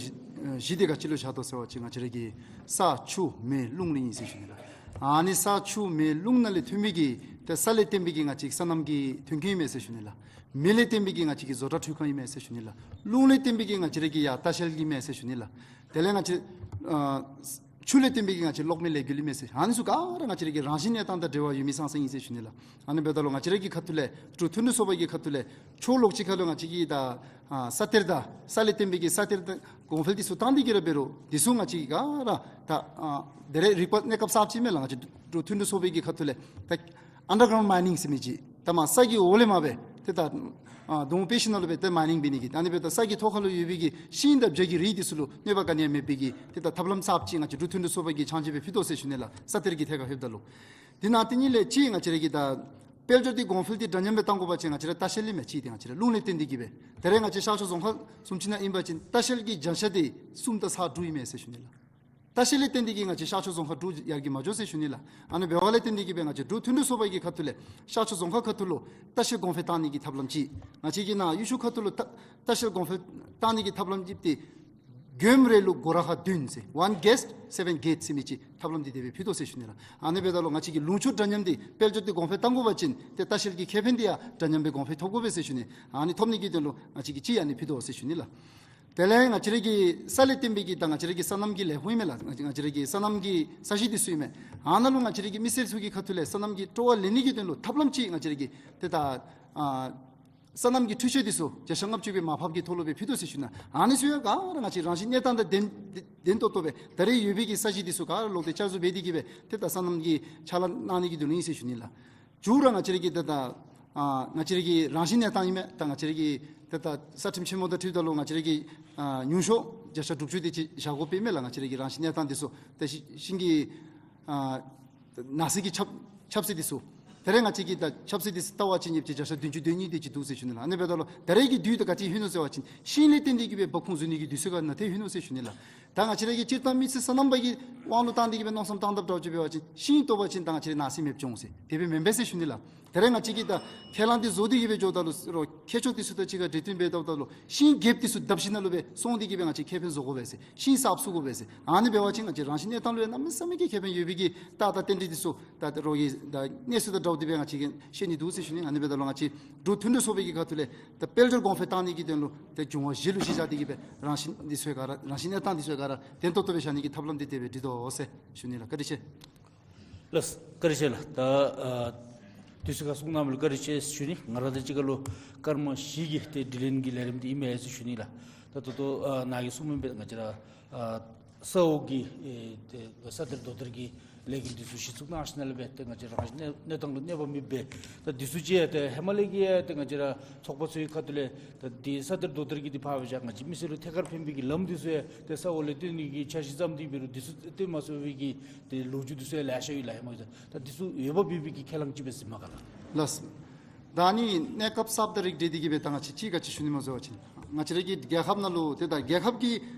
གཞི་འདི་ག་ཅི་ལུ་བཞག་དོ་ཟེར་བ་ཅིན་ང་བཅས་ར་གི་ས་ཆུ་མེ་རླུང་ལུ་ཨིན་ཟེར་ཞུ་ནི་ལགས། ཨ་ནི་ས་ཆུ་མེ་རླུང་ནང་ལས་ཐོན་མི་གི་ཏེ་ས་ལས་བརྟེན་པའི་གི་ང་བཅས་སོ་ནམ་གྱི་ཐོན་སྐྱེད་ཨིན་མས་ཟེར་ཞུ་ནི་ལགས། མེ་ལས་བརྟེན་པའི་གི་ང་བཅས་ཀྱི་བཟོ་གྲྭ་འཕྲུལ་ཁང་ཨིན་མས་ཟེར་ཞུ་ནི་ལགས། རླུང་ལས་བརྟེན་པའི་གི་ང་བཅས་ར་གི་ཡར་ལྟ་བཤལ་གྱི་ཨིན་མས་ཟེར་ཞུ་ནི་ལགས། དེ་ལས་ང་བཅས་ཨ་ཆུ་ལས་བརྟེན་པའི་གི་ང་བཅས་གློག་མེ་ལས་འགུལ་ཨིན་མས་ཟེར། ཨ་ནི་ཚུ་ག་ར་ང་བཅས་ར་གི་རང་བཞིན་གནས་སྟངས་དང་འབྲེལ་བ་ཡོད་མི་ཙང་ཙང་ཨིན་ཟེར་ཞུ་ནི་ལགས། ཨ་ནི་འབདཝ་ད་ལུ་ང་བཅས་ར་གི་ཁ་ཐུག་ལས་འབྲུག་མཐུན་སྒྲིལ་ཚོགས་པ་གི་ཁ་ཐུག་ལས་ཕྱོགས་ལོགས་ཅིག་ཁ་ལུ་ང་བཅས་ཀྱི་ད་ཨ་ས་གཏེར་དང་ས་ལས་བརྟེན་པའི་གི་ས་གཏེར་དང་གོང་འཕེལ་འདི་ཚུ་བཏང་སྟེ་གི་ར་འབད་རུང་འདི་ཚུ་ང་བཅས་ཀྱིས་ག་ར་ད་ཨ་དེ་རེ་རིག་པ་གནས་སྐབས་གསརཔ་ཅིག་མས་ལགས། ང་བཅས་འབྲུག་མཐུན་སྒྲིལ་ཚོགས་པའི་གི་ཁ་ཐུག་ལས་ད་ཨན་ཌར་གརའུནཌ་མའི་ནིང་ཟེར་མི་ཅིག་ད་མར་ས་གི་འོག་ལས་མར་སྦེ་ཏེ་ད་ཨ་སྡོང་པོ་སྤེལ་ཞིནམ་ལས་སྦེ་ཏེ་མའི་ནིང་འབད་ནི་གི་ད་ཨ་ནི་འབདཝ་ད་ས་གི་ཐོག་ཁ་ལུ་ཡོད་པའི་གི་ཤིང་དང་བྱ་གི་རིགས་འདི་ཚུ་ལུ་གནོད་པ་ག་ནི་ཡང་མེད་པའི་གི་ཏེ་ད་ཐབས་ལམ་གསརཔ་ཅིག་ང་བཅས་འབྲུག་མཐུན་སྒྲིལ་ཚོགས་པ་གིས་ཆང་ཅིག་སྦེ་ཕུལ་དོ་ཟེར་ཞུ་ནི་ལགས། ས་གཏེར་གྱི་ཐད་ཁར་ལྷོདཔ་ད་ལུ། དེ་ནང་དེ་གཉིས་ལས་གཅིག་ང་བཅས་ར་གི་ད་དཔལ་འབྱོར་འདི་གོང་འཕེལ་འདི་འདྲ་མཉམ་སྦེ་བཏང་དགོ་པ་ཅིན་ང་བཅས་ར་ལྟ་བཤལ་ཨིན་མས་གཅིག་འདི་ང་བཅས་ར་རླུང་ལས་བརྟེན་ཏེ་གི་སྦེ། ད་རེས་ང་བཅས་ཤར་ཕྱོགས་རྫོང་ཁག་བཟུམ་ཅིག་ནང་ཨིན་པ་ཅིན་ལྟ་བཤལ་གྱི་བྱང་ཤར་འདི་གསུམ་དང་ས་དྲུག་ཨིན་མས་ཟེར་ཞུ་ནི་ལགས། ལྟ་བཤལ་ལས་བརྟེན་ཏེ་གི་ང་བཅས་ཤར་ཕྱོགས་རྫོང་ཁག་འབྲུག་ཡར་རྒྱས་མ་འགྱོ་ཟེར་ཞུ་ནི་ལགས། ཨ་ནི་འབདཝ་ལས་བརྟེན་ཏེ་གི་སྦེ་ང་བཅས་འབྲུག་མཐུན་སྒྲིལ་ཚོགས་པ་གི་ཁ་ཐུག་ལས་ཤར་ཕྱོགས་རྫོང་ཁག་ཁ་ཐུག་ལུ་ལྟ་བཤལ་གོང་འཕེལ་བཏང་ནི་གི་ཐབས་ལམ་ཅིག། ང་བཅས་ཀྱི་ནཱ་ཡུལ་ཤུལ་ཁ་ཐུག་ལུ་ལྟ་ལྟ་བཤལ་གོང་འཕེལ་བཏང་ནི་གི་ཐབས་ལམ་ཅིག་འདི་མགྱོནམ་རེ་ལུ་སྒོ་ར་ཁག་བདུན་ཟེར། One guest, seven gate ཟེར་མི་ཅིག་ཐབས་ལམ་འདི་དེ་སྦེ་ཕུལ་དོ་ཟེར་ཞུ་ནི་ལགས། ཨ་ནི་འབདཝ་ད་ལུ་ང་བཅས་ཀྱི་ལུང་ཕྱོགས་འདྲ་མཉམ་འདི་དཔལ་འབྱོར་འདི་གོང་འཕེལ་བཏང་དགོ་པ་ཅིན་ཏེ་ལྟ་བཤལ་གྱི་ཁེ་ཕན་འདི་ཡང་འདྲ་མཉམ་སྦེ་གོང་འཕེལ་ཐོབ་དགོ་པས་ཟེར་ཞུ་ནི། ཨ་ནི་ཐོབ་ནི་གི་དོན་ལུ་ང་བཅས་ཀྱིས་ཅིག་ཨ་ནི་ཕུལ་དོ་ཟེར་ཞུ་ནི་ལགས། དེ་ལས་ང་བཅས་ར་གི་ས་ལས་བརྟེན་པའི་གི་ད་ང་བཅས་ར་གི་སོ་ནམ་གྱི་ལས་ཁུངས་ཨིན་མས་ལགས། ང་བཅས་ང་བཅས་ར་གི་སོ་ནམ་གྱི་ས་གཞི་འདི་ཚུ་ཨིན་མས། ཨ་ནཱ་ལུ་ང་བཅས་ར་གི་མི་སེར་ཚུ་གི་ཁ་ཐུག་ལས་སོ་ནམ་གྱི་སྤྲོ་བ་ལེན་ནི་གི་དོན་ལུ་ཐབས་ལམ་ཅིག་ང་བཅས་ར་གིས་ཏེ་ད་ཨ་སོ་ནམ་གྱི་འཕྲུལ་ཆས་འདི་ཚུ་བརྒྱ་ཆ་ལྔ་བཅུ་སྦེ་མར་ཕབ་ཀྱི་ཐོག་ལུ་སྦེ་ཕུལ་དོ་ཟེར་ཞུ་ནི། ཨ་ནི་ཚུ་ཡང་ག་ར་ང་བཅས་རང་བཞིན་གནས་སྟངས་དང་ལྡན་ལྡན་ཏོག་ཏོ་སྦེ་ད་རེས་ཡོད་པའི་གི་ས་གཞི་འདི་ཚུ་ག་ར་ལོག་སྟེ་བསྐྱར་བཟོ་འབད་དེ་གི་སྦེ་ཏེ་ད་སོ་ནམ་གྱི་ཕྱག་ལཱ་གནང་ནི་གི་དོན་ལུ་ཨིན་ཟེར་ཞུ་ནི་ལགས། མཇུག་ར་ང་བཅས་ར་གི་ཏེ་ད་ཨ་ང་བཅས་ར་གི་རང་བཞིན་གནས་སྟངས་ཨིན་མས། ད་ང་བཅས་ར་གི་ཏེ་ད་རྩ་ཁྲིམས་ཆེན་མོ་དང་འཁྲིལཝ་ད་ལུ་ང་བཅས་ར་གི་ཨ་ཉུང་ཤོས་བརྒྱ་ཆ་དྲུག་ཅུ་དེ་ཅིག་བཞག་དགོཔ་ཨིན་མས་ལགས། ང་བཅས་ར་གི་རང་བཞིན་གནས་སྟངས་འདི་ཚུ་ཏེ་ཤིང་ཤིང་གི་ཨ་ནགས་ཚལ་གྱི་ཁྱབ་ཁྱབ་ཚད་འདི་ཚུ། ད་རེས་ང་བཅས་ཀྱིས་ད་ཁྱབ་ཚད་འདི་ཚུ་བལྟ་བ་ཅིན་ཡོདཔ་ཅིག་བརྒྱ་ཆ་བདུན་ཅུ་དོན་གཉིས་དེ་ཅིག་འདུག་ཟེར་ཞུ་ནི་ལགས། ཨ་ནི་འབདཝ་ད་ལུ་ད་རེས་ཀྱི་དུས་ད་ག་ཅི་ལྷོད་ནུག་ཟེར་བ་ཅིན་ཤིང་ལས་བརྟེན་ཏེ་གི་སྦེ་འབབ་ཁུངས་བཟོ་ནི་གི་དུས་ཚོད་ཁར་ནང་ཏེ་ལྷོད་ནུག་ཟེར་ཞུ་ནི་ལགས། ད་ང་བཅས་ར་གི་སྤྱིར་བཏང་མི་ཚེ་སོ་ནམ་པ་གི་དབང་ལུ་བཏང་སྟེ་གི་སྦེ་མནོ་བསམ་བཏང་དཔ་འདྲཝ་ཅིག་འབད་བ་ཅིན་ཤིང་བཏོག་པ་ཅིན་ད་ང་བཅས་ར་ནང་སེམས་མེདཔ་འགྱོ་འོང་ཟེར། དེ་སྦེ་མེན་པས་ཟེར་ཞུ་ནི་ལགས། ད་རེས་ང་བཅས་ཀྱིས་ད་ཁས་བླངས་འདི་བཟོ་སྟེ་གི་སྦེ་འགྱོཝ་ད་ལུ་རོགས་མཁས་མཆོག་འདི་ཚུ་དང་གཅིག་ཁར་འབྲེལ་བསྟུན་འབད་དཔ་ད་ལུ་ཤིང་རྒསཔ་འདི་ཚུ་བརྡབ་ཞིནམ་ལས་སྦེ་སོང་སྟེ་གི་སྦེ་ང་བཅས་ཁེ་ཕན་བཟོ་དགོ་པས་ཟེར། ཤིང་གསརཔ་བཙུགས་དགོ་པས་ཟེར། ཨ་ནི་འབད་བ་ཅིན་ང་བཅས་རང་བཞིན་གནས་སྟངས་ལུ་ཡང་གནམ་མེད་ས་མེད་ཀྱི་ཁེ་ཕན་ཡོད་པའི་གི་ད་ད་རྟེན་འབྲེལ་འདི་ཚུ་ད་རོགས་ཀྱི་ད་གནས་ཚུལ་དང་འདྲཝ་འདི་སྦེ་ང་བཅས་ཀྱིས་ཤེས་ནི་འདུག་ཟེར་ཞུ་ནི། ཨ་ནི་འབདཝ་ད་ལུ་ང་བཅས་འབྲུག་མཐུན་སྒྲིལ་ཚོགས་པའི་གི་ཁ་ཐུག་ལས་ད་དཔལ་འབྱོར་གོང་འཕེལ་བཏང་ནི་གི་དོན་ལུ་ད་འབྱུང་བ་བཞི་ལུ་གཞི་བཞག་སྟེ་གི་སྦེ་རང་བཞིན་འདི་ཚུ་ག་ར་རང་བཞིན་གནས་སྟངས་འདི་ཚུ་ག་ར་བརྟན་ཏོག་ཏོ་སྦེ་བཞག་ནི་གི་ཐབས་ལམ་འདི་དེ་སྦེ་སྒྲིག་དོ་ཟེར་ཞུ་ནི་ལགས། བཀའ་དྲིན་ཆེ། ལགས། བཀའ་དྲིན་ཆེ་ལགས། ད་ཨ་དུས་ཚོད་ཁར་གསུང་གནང་མི་ལུ་བཀའ་དྲིན་ཆེ་ཞུ་ནི། ང་ར་དང་གཅིག་ཁར་ལུ་སྐར་མ་བཞི་གི་ཏེ་དྲི་ལན་གྱི་ལས་རིམ་འདི་ཨིན་མས་ཟེར་ཞུ་ནི་ལགས། ད་ད་ལྟོ་ཨ་ནཱ་གིས་གསུངས་མི་སྦེ་ང་བཅས་ར་ཨ་ས་འོག་གི་ཨེ་ཏེ་ས་གཏེར་རྡོ་གཏེར་གྱི་ལས་འགུལ་འདི་ཚུ་གཞི་བཙུགས་གནང་ཞིནམ་ལས་སྦེ་ཏེ་ང་བཅས་ར་རང་བཞིན་གནས་སྟངས་ལུ་གནོད་པ་མེདཔ་སྦེ་ད་འདི་ཚུ་ཅིག་ཡང་ཏེ་ཧེ་མ་ལས་ཀྱི་ཡང་ཏེ་ང་བཅས་ར་ཚོགས་པ་ཚུ་གི་ཁ་ཐུག་ལས་ད་འདི་ས་གཏེར་རྡོ་གཏེར་གྱི་འདི་ཕར་བཞག་ང་བཅས་མི་སེར་ལུ་ཐད་ཀར་ཕན་པའི་གི་ལམ་འདི་ཚུ་ཡང་ཏེ་ས་འོག་ལས་བཏོན་ནི་གི་འཆར་གཞི་བརྩམས་ཏེ་འབད་རུང་འདི་ཚུ་བཏོན་མ་ཚུགས་པའི་གི་ཏེ་ལོ་རྒྱུས་འདི་ཚུ་ཡང་ལེ་ཤ་ཡོད་ལགས། ཧེ་མ་གི་ད་འདི་ཚུ་འོས་འབབ་ཡོད་པའི་གི་ཁས་བླངས་ཅིག་སྦེ་ཨིན་མས་ག་ལགས། ལགས། ད་ཨ་ནི་གནས་སྐབས་གསརཔ་དང་རིགས་བསྒྲེས་ཏེ་གི་སྦེ་ད་ང་བཅས་ཅིག་ག་ཅི་ཞུ་ནི་སྨོ་ཟེར་བ་ཅིན་ང་བཅས་ར་གི་རྒྱལ་ཁབ་ནང་ལུ་ཏེ་ད་རྒྱལ་ཁབ་ཀྱི་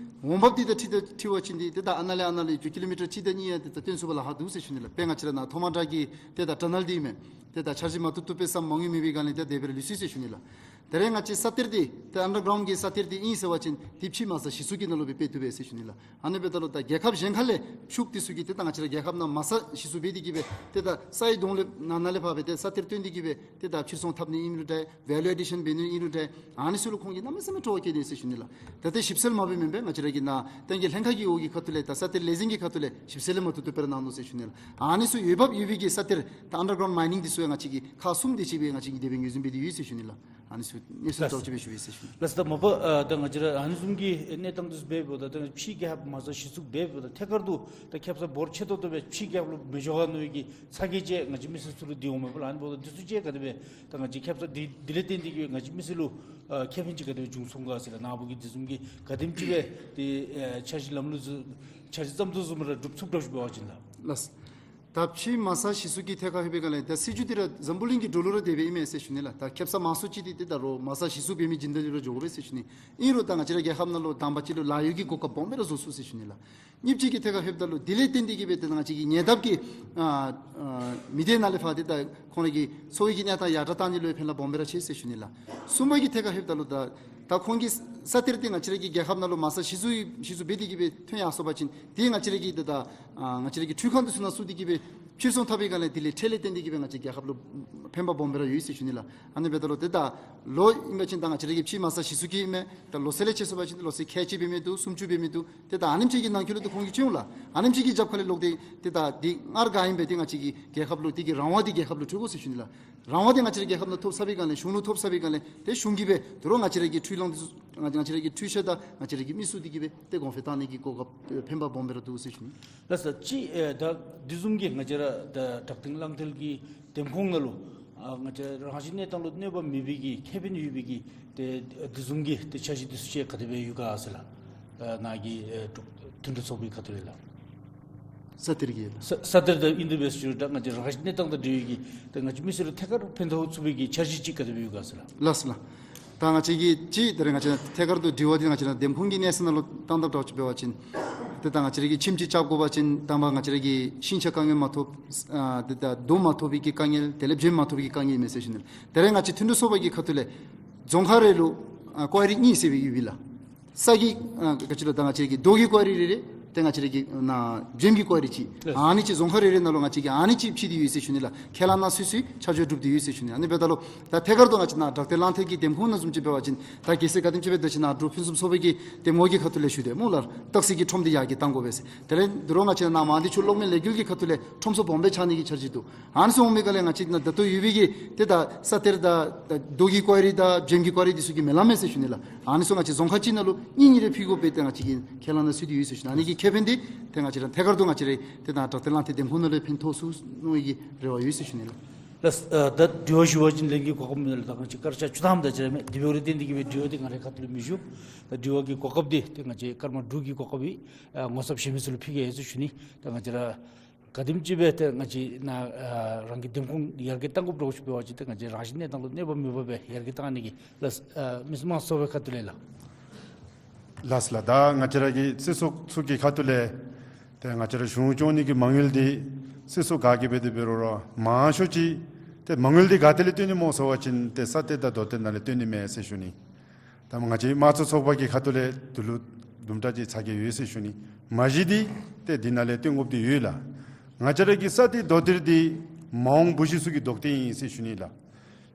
འོང་འབབ་འདི་དང་འཁྲིལ་ཏེ་འཁྲིལ་བ་ཅིན་འདི་ཏེ་ད་ཨ་ནཱ་ལས་ཨ་ནཱ་ལུ་ཀི་ལོ་མི་ཊར་གཅིག་དང་གཉིས་ཡང་ཏེ་ད་བཏོན་ཚུགས་པ་ལཱ་ཁག་འདུག་ཟེར་ཞུ་ནི་ལགས། དཔེར་ན་ང་བཅས་ར་ནཱ་ཐོག་མ་དྲག་གི་ཏེ་ད་ཊ་ནཱལ་འདི་ཨིན་མས། ཏེ་ད་འཆར་གཞི་མ་བཏུབ་བཏུབ་སྦེ་བརྩམ་མ་མྱོང་མི་འབད་བའི་སྒང་ལས་ཏེ་དེ་སྦེ་ར་ལུས་སོ་ཟེར་ཞུ་ནི་ལགས། ད་རེས་ང་བཅས་ས་གཏེར་འདི་ཏེ་ཨན་ཌར་གརའུནཌ་གི་ས་གཏེར་འདི་ཨིན་ཟེར་བ་ཅིན་འདི་ཕྱི་མ་ས་གཞི་བཙུགས་ཀྱི་ནང་ལུ་སྦེ་འབད་བཏུབ་པས་ཟེར་ཞུ་ནི་ལགས། ཨ་ནི་འབདཝ་ད་ལུ་ད་རྒྱལ་ཁབ་གཞན་ཁ་ལས་ཕྱུགཔོ་འདི་ཚུ་གིས་ཏེ་ད་ང་བཅས་ར་རྒྱལ་ཁབ་ནང་མ་ས་གཞི་བཙུགས་འབད་དེ་གི་སྦེ་ཏེ་ད་སའི་གདོང་ལེབ་ནང་ན་ལས་ཕར་སྦེ་ཏེ་ས་གཏེར་བཏོན་ཏེ་གི་སྦེ་ཏེ་ད་ཕྱིར་ཚོང་འཐབ་ནི་ཨིན་རུང་འདྲ་ཝེ་ལུ་ཨེ་ཌི་ཤཱན་འབད་ནི་ཨིན་རུང་འདྲ་ཨ་ནི་ཚུ་ལུ་ཁོང་གིས་གནམ་མེད་ས་མེད་སྤྲོ་བ་བསྐྱེད་དེ་ཡོད་ཟེར་ཞུ་ནི་ལགས། ད་ཏེ་ཞིབ་འཚོལ་མ་འབད་མེན་པས། ང་བཅས་ར་གི་ནཱ་བསྟན་རྒྱས་ལྷན་ཁག་གི་འོག་གི་ཁ་ཐུག་ལས་ད་ས་གཏེར་ལས་འཛིན་གྱི་ཁ་ཐུག་ལས་ཞིབ་འཚོལ་ལས་མ་བཏུབ་བཏུབ་སྦེ་ར་གནང་ནུག་ཟེར་ཞུ་ནི་ལགས། ཨ་ནི་ཚུ་འོས་འབབ་ཡོད་པའི་གི་ས་གཏེར་ད་ཨན་ཌར་གརའུནཌ་མའི་ནིང་འདི་ཚུ་ཡང་ང་བཅས་ཀྱིས་ཁག་གསུམ་དེ་ཅིག་སྦེ་ང་བཅས་ཀྱིས་དེ་སྦེ་ངོས་འཛིན་འབད་དེ་ཡོད་ཟེར་ཞུ་ནི་ལགས། ཨ་ནི་ཚུ་གནས་ཚུལ་ལགས། འདྲཝ་ཅིག་སྦེ་ཞུ་ཡི་ཟེར་ཞུ་ནི། ལགས་སོ། ད་མ་པ་ཨ་ད་ང་བཅས་ར་ཨ་ནི་བཟུམ་གྱི་གནས་སྟངས་འདི་ཚུ་འབདཝ་ད་ད་ཕྱིའི་རྒྱལ་ཁབ་མ་ས་གཞི་བཙུགས་འབདཝ་ད་ཐད་ཀར་དུ་ད་ཁེབ་ས་འབོར་ཆེ་ཏོག་ཏོ་སྦེ་ཕྱིའི་རྒྱལ་ཁབ་ལུ་མི་འགྱོ་ག་མནོ་བའི་གི་ཚ་གྱང་ཅིག་ང་བཅས་མི་སེར་ཚུ་ལུ་འདི་འོང་མས་པ་ལགས། ཨ་ནི་འབདཝ་ད་འདི་ཚུ་ཅིག་ག་དེ་སྦེ་ད་ང་བཅས་ཁེབ་ས་འདི་འདི་ལས་བརྟེན་ཏེ་གི་ང་བཅས་མི་སེར་ལུ་ཨ་ཁེ་ཕན་ཅིག་ག་དེ་སྦེ་བྱུང་སོང་ག་ཟེར་ལགས། ནཱ་བུ་གིས་འདི་བཟུམ་གྱི་ག་དེམ་ཅིག་སྦེ་ཏེ་ཨ་འཆར་གཞི་ལམ་ལུགས་ཚུ་འཆར་གཞི་བརྩམ་དོ་བཟུམ་ར་སྒྲུབ་ཚུགསཔ་འདྲཝ་ཅིག་འབད་བ་ཅིན་ལགས། ལགས། ད་ཕྱི་མ་ས་གཞི་བཙུགས་ཀྱི་ཐད་ཁར་ལྷོད་པའི་སྒང་ལས་ད་སྲིད་བྱུས་འདི་ར་འཛམ་བུ་གླིང་གི་འགྲོ་ལུགས་ར་དེ་སྦེ་ཨིན་མས་ཟེར་ཞུ་ནི་ལགས། ད་ཁེབ་ས་མང་སུ་ཅིག་འདི་ཏེ་ད་རོགས་མ་ས་གཞི་བཙུགས་འབད་མི་བྱིན་ད་ལུ་ར་འགྱོ་དགོ་པས་ཟེར་ཞུ་ནི། ཨིན་རུང་ད་ང་བཅས་ར་རྒྱལ་ཁབ་ནང་ལུ་དང་པ་ཅིག་ལུ་ལཱ་གཡོག་གི་གོ་སྐབས་སྦོམ་སྦེ་ར་བཟོ་ཚུགས་ཟེར་ཞུ་ནི་ལགས། གཉིས་པ་ཅིག་གི་ཐད་ཁར་ལྷོདཔ་ད་ལུ་དེ་ལས་བརྟེན་ཏེ་གི་སྦེ་ཏེ་ང་བཅས་ཀྱི་ཉེ་འདབས་ཀྱི་ཨ་ཨ་མི་སྡེ་ནང་ལས་ཕར་ཏེ་ད་ཁོང་ར་གི་འཚོ་བའི་གི་གནས་སྟངས་ཡར་དྲག་བཏང་ནི་ལུ་ཡང་ཕན་རླབས་སྦོམ་སྦེ་ར་ཆེ་ཟེར་ཞུ་ནི་ལགས། གསུམ་པ་གི་ཐད་ཁར་ལྷོདཔ་ད་ལུ་ད་ད་ཁོང་གི་ས་གཏེར་འདི་ང་བཅས་ར་གི་རྒྱལ་ཁབ་ནང་ལུ་མ་ས་གཞི་བཙུགས་གཞི་བཙུགས་འབད་དེ་གི་སྦེ་ཐོན་ཡར་སོང་པ་ཅིན་ཏེ་ང་བཅས་ར་གི་ད་ད་ཨ་ང་བཅས་ར་གི་འཕྲུལ་ཁང་འདི་ཚུ་ནང་བཙུགས་ཏེ་གི་སྦེ་ཕྱིར་ཚོང་འཐབ་པའི་སྒང་ལས་དེ་ལས་ཁྲལ་ལས་བརྟེན་ཏེ་གི་སྦེ་ང་བཅས་རྒྱལ་ཁབ་ལུ་ཕན་པ་སྦོམ་སྦེ་ར་ཡོད་ཟེར་ཞུ་ནི་ལགས། ཨ་ནི་འབདཝ་ད་ལུ་ཏེ་ད་ལོ་ཨིན་པ་ཅིན་ད་ང་བཅས་ར་གི་ཕྱི་མ་ས་གཞི་བཙུགས་ཀྱི་ཨིན་མས། ད་ལོ་གསར་ལས་ཕྱེ་སོང་པ་ཅིན་ལོ་གསར་ཁལ་གཅིག་འབད་མི་འདུག། སུམ་ཅུ་འབད་མི་འདུག། ཏེ་ད་ཨ་ནེམ་ཅིག་གི་ནང་འཁོད་ལུ་ཏེ་ཁོང་གིས་ཅིག་འོང་ལགས། ཨ་ནེམ་ཅིག་གི་རྒྱབ་ཁ་ལས་ལོག་སྟེ་ཏེ་ད་འདི་སྔར་ག་ཨིནམ་སྦེ་ཏེ་ང་བཅས་ཀྱི་རྒྱལ་ཁབ་ལུ་དེ་གི་རང་དབང་འདི་རྒྱལ་ཁབ་ལུ་འཕྲོད་དགོ་ཟེར་ཞུ་ནི་ལགས། རང་དབང་འདི་ང་བཅས་ར་རྒྱལ་ཁབ་ནང་ཐོབ་ཚར་བའི་སྒང་ལས་གཞུང་ལུ་ཐོབ་ཚར་བའི་སྒང་ལས་ཏེ་གཞུང་གིས་སྦེ་དོ་རུང་ང་བཅས་ར་གི་འཕྲུལ་གླིང་འདི་ཚུ་ང་ང་བཅས་ར་གི་འཕྲུལ་ཆས་དང་ང་བཅས་ར་གི་མི་སེར་འདི་གིས་སྦེ་ཏེ་གོང་འཕེལ་བཏང་ནི་གི་གོ་སྐབས་ཕན་པ་སྦོམ་སྦེ་ར་འདུག་ཟེར་ཞུ་ནི། ལགས་སོ། ཅིག་ཨེ་ད་འདི་བཟུམ་གྱི་ང་བཅས་ར་ད་བྲག་སྟེང་གླང་མཐིལ་གྱི་འདེམས་ཁོངས་ནང་ལུ་ཨ་ང་བཅས་རང་བཞིན་གནས་སྟངས་ལུ་གནོད་པ་མེད་པའི་གི་ཁེ་ཕན་ཡོད་པའི་གི་ཏེ་འདི་བཟུམ་གྱི་ཏེ་འཆར་གཞི་འདི་ཚུ་ཅིག་ག་དེ་སྦེ་ཡོད་ག་ཟེར་ལགས། ཨ་ནཱ་གི་ཨེ་འབྲུག་མཐུན་སྒྲིལ་ཚོགས་པའི་ཁ་ཐུག་ལས་ལགས། ས་གཏེར་གྱི་ལགས། ས་ས་གཏེར་དང་ཨིན་དེ་སྦེ་ཞུ་ད་ང་བཅས་རང་བཞིན་གནས་སྟངས་དང་འབྲེལ་བའི་གི་ཏེ་ང་བཅས་མི་སེར་ལུ་ཐད་ཀར་ཕན་ཐོགས་ཚུགས་པའི་གི་འཆར་གཞི་ཅིག་ག་དེ་སྦེ་ཡོད་ག་ཟེར་ལགས། ལགས་སོ་ལགས། ད་ང་བཅས་ཀྱིས་ཅིག་ད་རེས་ང་བཅས་ཐད་ཀར་དུ་དྲི་བ་འདི་ང་བཅས་ར་འདེམས་ཁོངས་ཀྱི་གནས་ཚད་ནང་ལུ་བཏང་དཔ་འདྲཝ་ཅིག་འབད་བ་ཅིན་ཏེ་ད་ང་བཅས་ར་གིས་ཁྱིམ་ཅིག་རྐྱབ་དགོ་པ་ཅིན་དང་པ་ང་བཅས་ར་གི་ཤིང་ཆས་དཀའ་ངལ་མ་ཐོབ། ཨ་ཏེ་ད་རྡོ་མ་ཐོབ་པའི་གི་དཀའ་ངལ་དེ་ལས་བྱེམ་མ་ཐོབ་པའི་གི་དཀའ་ངལ་ཨིན་མས་ཟེར་ཞུ་ནི། ད་རེས་ང་བཅས་མཐུན་སྒྲིལ་ཚོགས་པ་གི་ཁ་ཐུག་ལས་རྫོང་ཁག་རེ་ལུ་ཨ་ཀོ་རི་གཉིས་ཟེར་སྦེ་ཡོད་པས་ལགས། ས་གི་ཨ་ག་ཅི་ལོ་ད་ང་བཅས་ཀྱི་རྡོ་གི་ཀོ་རི་རེ་རེ་ཏེ་ང་བཅས་ར་གི་ནཱ་བྱེམ་གྱི་ཀོ་རི་ཅིག། ལགས། ཨ་ནི་ཅིག་རྫོང་ཁག་རེ་རེ་ནང་ལུ་ང་བཅས་ཀྱིས་ཨ་ནི་ཅིག་ཕྱེ་སྟེ་ཡོད་ཟེར་ཞུ་ནི་ལགས། ཁས་བླངས་གནང་ཚུན་ཚོད་ཆ་འཇོག་གྲུབ་སྟེ་ཡོད་ཟེར་ཞུ་ནི། ཨ་ནི་འབདཝ་ད་ལུ་ད་ཐད་ཀར་དུ་ང་བཅས་ནཱ་བྲག་སྟེང་གླང་མཐིལ་གྱི་འདེམས་ཁོངས་ནང་བཟུམ་ཅིག་འབད་བ་ཅིན་ད་གལ་སྲིད་ག་དེམ་ཅིག་སྦེ་ད་ཅི་ནཱ་འབྲུག་ཕུན་སུམ་ཚོགས་པའི་གི་འདེམས་ངོ་གི་ཁ་ཐུག་ལས་ཞུ་དེས་སྨོ་ལགས། སྟག་གཟིག་གི་ཁྲོམ་འདི་ཡར་རྒྱས་གཏང་དགོ་པས་ཟེར། དེ་ལས་དོ་རུང་ང་བཅས་ནཱ་མང་སྡེ་ཆུ་གློག་མེ་ལས་འགུལ་གྱི་ཁ་ཐུག་ལས་ཁྲོམ་ཚུ་སྦོམ་སྦེ་ཆགས་ནི་གི་འཆར་གཞི་འདུག། ཨ་ནི་ཚུ་འོང་མི་ག་ལས་ང་བཅས་ནཱ་ད་ལྟོ་ཡོད་པའི་གི་ཏེ་ད་ས་གཏེར་དང་ད་རྡོ་གི་ཀོ་རི་དང་བྱེམ་གྱི་ཀོ་རི་འདི་ཚུ་གིས་མི་ལང་མས་ཟེར་ཞུ་ནི་ལགས། ཨ་ནི་ཚུ་ང་བཅས་རྫོང་ཁག་གཅིག་ནང་ལུ་གཉིས་གཉིས་རེ་ཕུལ་དགོ་པས་ཏེ་ང་བཅས་ཀྱིས་ཁས་བླངས་གནང་ཚུལ་འདི་ཡོད་ཟེར་ཞུ་ནི། ཨ་ནི་གི་ཁེ་ཕན་འདི་ཏེ་ང་བཅས་ར་ཐད་ཀར་དུ་ང་བཅས་ར་ཏེ་ད་བྲག་སྟེང་གླང་མཐིལ་འདེམས་ཁོངས་ནང་ལུ་ཕན་ཐོགས་ཚུགས་ནི་གི་རེ་བ་ཡོད་ཟེར་ཞུ་ནི་ལགས། ལགས། ཨ་ད་དྲི་བ་ཞུ་བ་ཅིན་ལན་གྱི་གོ་སྐབས་མེད་ལགས། ད་ང་བཅས་སྐར་ཆ་བཅུ་ཐམ་དང་བཅས་མས། དེ་འབདཝ་ལས་བརྟེན་ཏེ་གི་སྦེ་དྲི་བ་འདི་ང་རའི་ཁ་ཐུག་ལུ་མི་ཞུ། ད་དྲི་བ་གི་གོ་སྐབས་འདི་ཏེ་ང་བཅས་སྐར་མ་དྲུག་གི་གོ་སྐབས་ཨ་ངོ་ཚབ་ཞུ་མི་ཚུ་ལུ་ཕུལ་གེ་ཟེར་ཞུ་ནི། ད་ང་བཅས་ར་ག་དེམ་ཅིག་སྦེ་ཏེ་ང་བཅས་ནཱ་ཨ་རང་གི་འདེམས་ཁོངས་ཡར་རྒྱས་གཏང་དགོཔ་འདྲཝ་ཅིག་འབད་བ་ཅིན་ཏེ་ང་བཅས་རང་བཞིན་གནས་སྟངས་ལུ་གནོད་པ་མེད་པར་སྦེ་ཡར་རྒྱས་གཏང་ནི་གི་ལགས། ཨ་མི་དམངས་ཚོགས་པའི་ཁ་ཐུག་ལས་ལགས། ལགས་ལགས། ད་ང་བཅས་ར་གི་སྲིད་ཚོགས་ཚུ་གི་ཁ་ཐུག་ལས་ཏེ་ང་བཅས་ར་གཞུང་སྐྱོང་ནི་གི་མ་དངུལ་འདི་སྲིད་ཚོགས་ག་གིས་འབད་དེ་འབད་རུང་ར་མང་ཤོས་ཅིག་ཏེ་མ་དངུལ་འདི་ག་ཏེ་ལས་བཏོན་ནི་སྨོ་ཟེར་བ་ཅིན་ཏེ་ས་གཏེར་དང་རྡོ་གཏེར་ནང་ལས་བཏོན་ནི་མས་ཟེར་ཞུ་ནི། ད་ང་བཅས་དམངས་གཙོ་ཚོགས་པ་གི་ཁ་ཐུག་ལས་དེ་ལུ་དུམ་གྲ་ཅིག་ཚ་གྱང་ཡོད་ཟེར་ཞུ་ནི། མ་གཞི་འདི་ཏེ་འདི་ནང་ལས་བཏོན་དགོཔ་འདི་ཡོད་ལགས། ང་བཅས་ར་གི་ས་གཏེར་རྡོ་གཏེར་འདི་མ་འོངས་བུ་གཞི་ཚུ་གི་རྡོ་གཏེར་ཨིན་ཟེར་ཞུ་ནི་ལགས།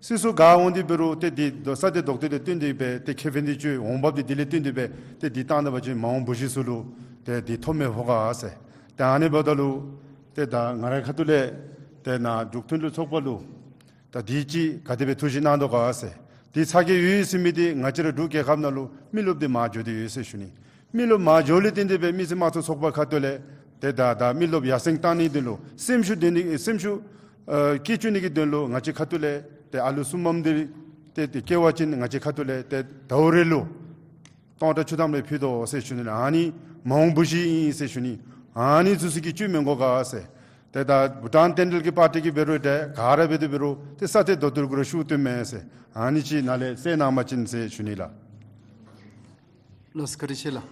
སྲིད་ཚོགས་ག་འོང་སྟེ་འབད་རུང་ཏེ་འདི་ས་གཏེར་རྡོ་གཏེར་ལས་བཏོན་ཏེ་སྦེ་ཏེ་ཁེ་ཕན་འདི་སྤྱོད་འོང་འབབ་འདི་དེ་ལས་བཏོན་ཏེ་སྦེ་ཏེ་འདི་བཏང་ད་པ་ཅིན་མ་འོངས་བུ་གཞི་ཚུ་ལུ་ཏེ་འདི་ཐོ་མེད་ཕོག་ག་ཟེར། ཏེ་ཨ་ནི་འབདཝ་ད་ལུ་ཏེ་ད་ང་རའི་ཁ་ཐུག་ལས་ཏེ་ནཱ་འབྲུག་མཐུན་ལུགས་ཚོགས་པ་ལུ་ད་འདི་ཅིག་ག་དེ་སྦེ་ཐུགས་བཞེད་གནང་དོ་ག་ཟེར། འདི་ཚ་གྱང་ཡོད་ཟེར་མི་འདི་ང་བཅས་ར་འབྲུག་རྒྱལ་ཁབ་ནང་ལུ་མི་རློབས་འདི་མར་འགྱོ་སྟེ་ཡོད་ཟེར་ཞུ་ནི། མི་རློབས་མར་འགྱོཝ་ལས་བརྟེན་ཏེ་སྦེ་མི་སེར་དམངས་གཙོ་ཚོགས་པ་ཁ་ཐུག་ལས་ཏེ་ད་ད་མི་རློབས་ཡར་སེང་གཏང་ནི་དོན་ལུ་སེམས་ཤུགས་ལྡན་ནི་སེམས་ཤུགས་ཨ་སྐྱེད་བཅུག་ནི་གི་དོན་ལུ་ང་བཅས་ཁ་ཐུག་ལས་ཏེ་ཨ་ལུ་གསུམ་མམ་འདི་ཏེ་ཏེ་སྐྱེ་བ་ཅིན་ང་བཅས་ཁ་ཐུག་ལས་ཏེ་ཟླཝ་རེ་ལུ་སྟོང་ཕྲག་བཅུ་ཐམ་རེ་ཕུལ་དོ་ཟེར་ཞུ་ནི་ལགས། ཨ་ནི་མ་འོངས་བུ་གཞི་ཨིན་ཟེར་ཞུ་ནི། ཨ་ནི་ཚུ་ཚུ་གིས་བཅུད་མི་དགོ་ག་ཟེར། ཏེ་ད་བྷུ་ཊཱན་ཊེན་ཌལ་གྱི་པར་ཊི་གིས་འབད་རུང་ཏེ་ག་ར་འབད་དེ་འབད་རུང་ཏེ་ས་གཏེར་རྡོ་གཏེར་གུ་ར་ཤུགས་བཏོན་མས་ཟེར། ཨ་ནི་ཅིག་ནཱ་ལས་གསལ་གནང་པ་ཅིན་ཟེར་ཞུ་ནི་ལགས། ལགས་སོ། བཀའ་དྲིན་ཆེ་ལགས།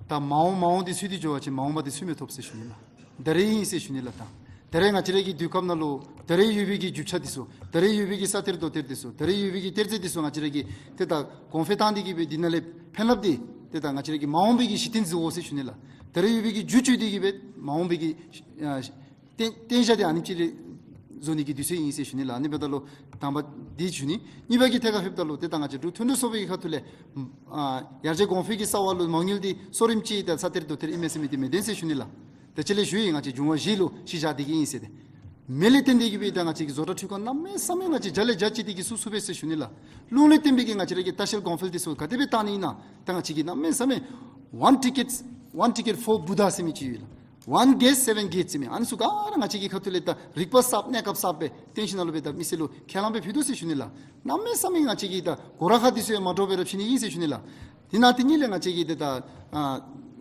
ད་མ་འོངས་མ་འོངས་འདི་ཚུད་དེ་འགྱོ་བ་ཅིན་མ་འོངས་པ་འདི་ཚུད་མི་ཐོབ་ཟེར་ཞུ་ནི་ལགས། ད་རེས་ཨིན་ཟེར་ཞུ་ནི་ལགས། ད་ད་རེས་ང་བཅས་ར་གི་དུས་སྐབས་ནང་ལུ་ད་རེས་ཡོད་པའི་གི་རྒྱུ་ཆ་འདི་ཚུ་ད་རེས་ཡོད་པའི་གི་ས་གཏེར་རྡོ་གཏེར་འདི་ཚུ་ད་རེས་ཡོད་པའི་གི་གཏེར་རྫས་འདི་ཚུ་ང་བཅས་ར་གིས་ཏེ་ད་གོང་འཕེལ་བཏང་སྟེ་གི་སྦེ་འདི་ནང་ལས་ཕན་རླབས་འདི་ཏེ་ད་ང་བཅས་ར་གི་མ་འོངས་པའི་གི་གཞི་རྟེན་བཟོ་དགོ་ཟེར་ཞུ་ནི་ལགས། ད་རེས་ཡོད་པའི་གི་རྒྱུ་བཅོས་ཏེ་གི་སྦེ་མ་འོངས་པའི་གི་ཨ་རྟེན་རྟེན་གཞི་འདི་ཨ་ནེམ་ཅིག་ལས་བཟོ་ནི་གི་དུས་ཚོད་ཨིན་ཟེར་ཞུ་ནི་ལགས། ཨ་ནི་འབདཝ་ད་ལུ་དང་པ་འདི་ཞུ་ནི། གཉིས་པ་གི་ཐད་ཁར་ལྷོདཔ་ད་ལུ་ཏེ་ད་ང་བཅས་འབྲུག་མཐུན་སྒྲིལ་ཚོགས་པའི་ཁ་ཐུག་ལས་ཨ་ཡར་རྒྱས་གོང་འཕེལ་གྱི་རྩ་བ་ལུ་མ་དངུལ་འདི་གསོ་རིམ་ཅིག་ད་ས་གཏེར་རྡོ་གཏེར་ཨིན་མས་ཟེར་མི་འདི་མེན་ཏེ་ཟེར་ཞུ་ནི་ལགས། ད་ཅི་ལས་ཞུ་ཡི། ང་བཅས་འབྱུང་བ་བཞི་ལུ་གཞི་བཞག་སྟེ་གི་ཨིན་ཟེར་ཏེ། མེ་ལས་བརྟེན་ཏེ་གི་སྦེ་ད་ང་བཅས་ཀྱི་བཟོ་གྲྭ་འཕྲུལ་ཁང་གནམ་མེད་ས་མེད་ང་བཅས་རྒྱ་ལས་རྒྱ་ཆེ་སྟེ་གི་བཙུགས་བཙུགསཔ་མས་ཟེར་ཞུ་ནི་ལགས། རླུང་ལས་བརྟེན་པའི་གི་ང་བཅས་ར་གི་ལྟ་བཤལ་གོང་འཕེལ་འདི་ཚུ་ག་དེ་སྦེ་བཏང་ནི་ཨིན་ན་ད་ང་བཅས་ཀྱིས་གནམ་མེད་ས་མེད་one ticket, one ticket for Buddha ཟེར་མི་ཅིག་ཡོད་ལགས། One guest, seven gates ཟེར་མི་ཨ་ནི་ཚུ་ག་ར་ང་བཅས་ཀྱི་ཁ་ཐུག་ལས་ད་རིག་པ་གསརཔ་གནས་སྐབས་གསརཔ་སྦེ་སྟོན་ཞིནམ་ལས་སྦེ་ད་མི་སེར་ལུ་ཁས་བླངས་སྦེ་ཕུལ་དོ་ཟེར་ཞུ་ནི་ལགས། གནམ་མེད་ས་མེད་ང་བཅས་ཀྱིས་ད་སྒོ་ར་ཁ་འདི་ཚུ་ཡང་མ་འདྲཝ་སྦེ་ར་བྱིན་ནི་ཨིན་ཟེར་ཞུ་ནི་ལགས། དེ་ནང་དེ་གཉིས་ལས་ང་བཅས་ཀྱིས་ཏེ་ད་ཨ་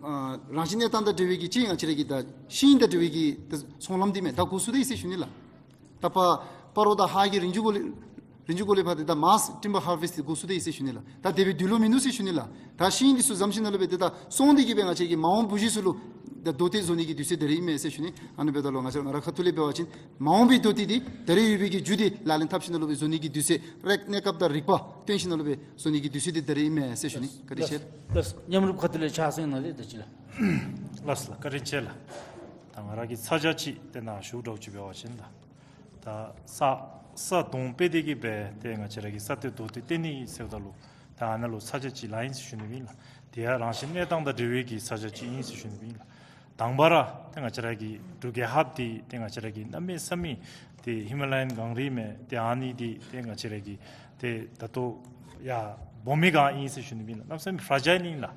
ཨ་རང་བཞིན་གནས་སྟངས་དང་འབྲེལ་བའི་གི་ཅིག་ང་བཅས་ར་གི་ད་ཤིང་དང་འབྲེལ་བའི་གི་ད་ཚོང་ལམ་འདི་མས། ད་འགོ་བཙུགས་ཏེ་ཡི་ཟེར་ཞུ་ནི་ལགས། ད་སྤ་སྤ་རོ་དང་ཧཱ་གི་རིན་ཆེན་སྒོ་ལས་རིན་ཆེན་སྒོ་ལས་ཕར་ཏེ་ད་mass timber harvest འདི་འགོ་བཙུགས་ཏེ་ཡི་ཟེར་ཞུ་ནི་ལགས། ད་དེ་སྦེ་དུས་ལུ་མིན་འདུག་ཟེར་ཞུ་ནི་ལགས། ད་ཤིང་འདི་ཚུ་བཟུམ་ཞིནམ་ལས་སྦེ་ཏེ་ད་བཙོང་སྟེ་གི་སྦེ་ང་བཅས་ཀྱི་མ་འོངས་བུ་གཞི་ཚུ་ལུ་ད་རྡོ་གཏེར་བཟོ་ནི་གི་དུས་ཚོད་དེ་རེ་ཨིན་མས་ཟེར་ཞུ་ནི། ཨ་ནི་འབདཝ་ད་ལུ་ང་བཅས་ང་ར་ཁ་ཐུག་ལས་འབད་བ་ཅིན་མ་འོངས་པའི་རྡོ་གཏེར་འདི་ད་རེས་ཡོད་པའི་གི་རྒྱུ་འདི་ལག་ལེན་འཐབ་ཞིནམ་ལས་སྦེ་བཟོ་ནི་གི་དུས་ཚོད་རེ་གནས་སྐབས་དང་རིག་པ་སྟོན་ཞིནམ་ལས་སྦེ་བཟོ་ནི་གི་དུས་ཚོད་འདི་ད་རེ་ཨིན་མས་ཟེར་ཞུ་ནི། བཀའ་དྲིན་ཆེ། ལགས་སོ། མཉམ་རུབ་ཁ་ཐུག་ལས་ཕྱག་སེང་གནང་སྟེ་ད་ཅི་ལགས། ལགས་སོ་ལགས། བཀའ་དྲིན་ཆེ་ལགས། ད་ང་ར་གི་ཚ་གྱང་ཅིག་ཏེ་ནཱ་ཞུ་དགོཔ་ཅིག་འབད་བ་ཅིན་ད་ད་ས་ས་དོང་སྤེལ་ཏེ་གི་སྦེ་ཏེ་ང་བཅས་ར་གི་ས་གཏེར་རྡོ་གཏེར་བཏོན་ནི་ཟེརཝ་ད་ལུ་ད་ཨ་ནཱ་ལུ་ཚ་གྱང་ཅིག་ལང་ཡི་ཟེར་ཞུ་ནི་ཨིན་ལགས། དེ་ཡང་རང་བཞིན་གནས་སྟངས་དང་འབྲེལ་བའི་གི་ཚ་གྱང་ཅིག་ཨིན་ཟེར་ཞུ་ནི་ཨིན་ལགས། དང་པ་ར་ཏེ་ང་བཅས་ར་གི་འབྲུག་རྒྱལ་ཁབ་འདི་ཏེ་ང་བཅས་ར་གི་གནམ་མེད་ས་མེད་ཏེ་ཧི་མ་ལ་ཡན་གངས་རི་མས། ཏེ་ཨ་ནི་འདི་ཏེ་ང་བཅས་ར་གི་ཏེ་ད་ལྟོ་ཡར་སྦོམ་མི་ག་ཨིན་ཟེར་ཞུ་ནི་ཨིན་ལགས། གནམ་མེད་ས་མེད་ཕ་ར་ཇའིལ་ཨིན་ལགས།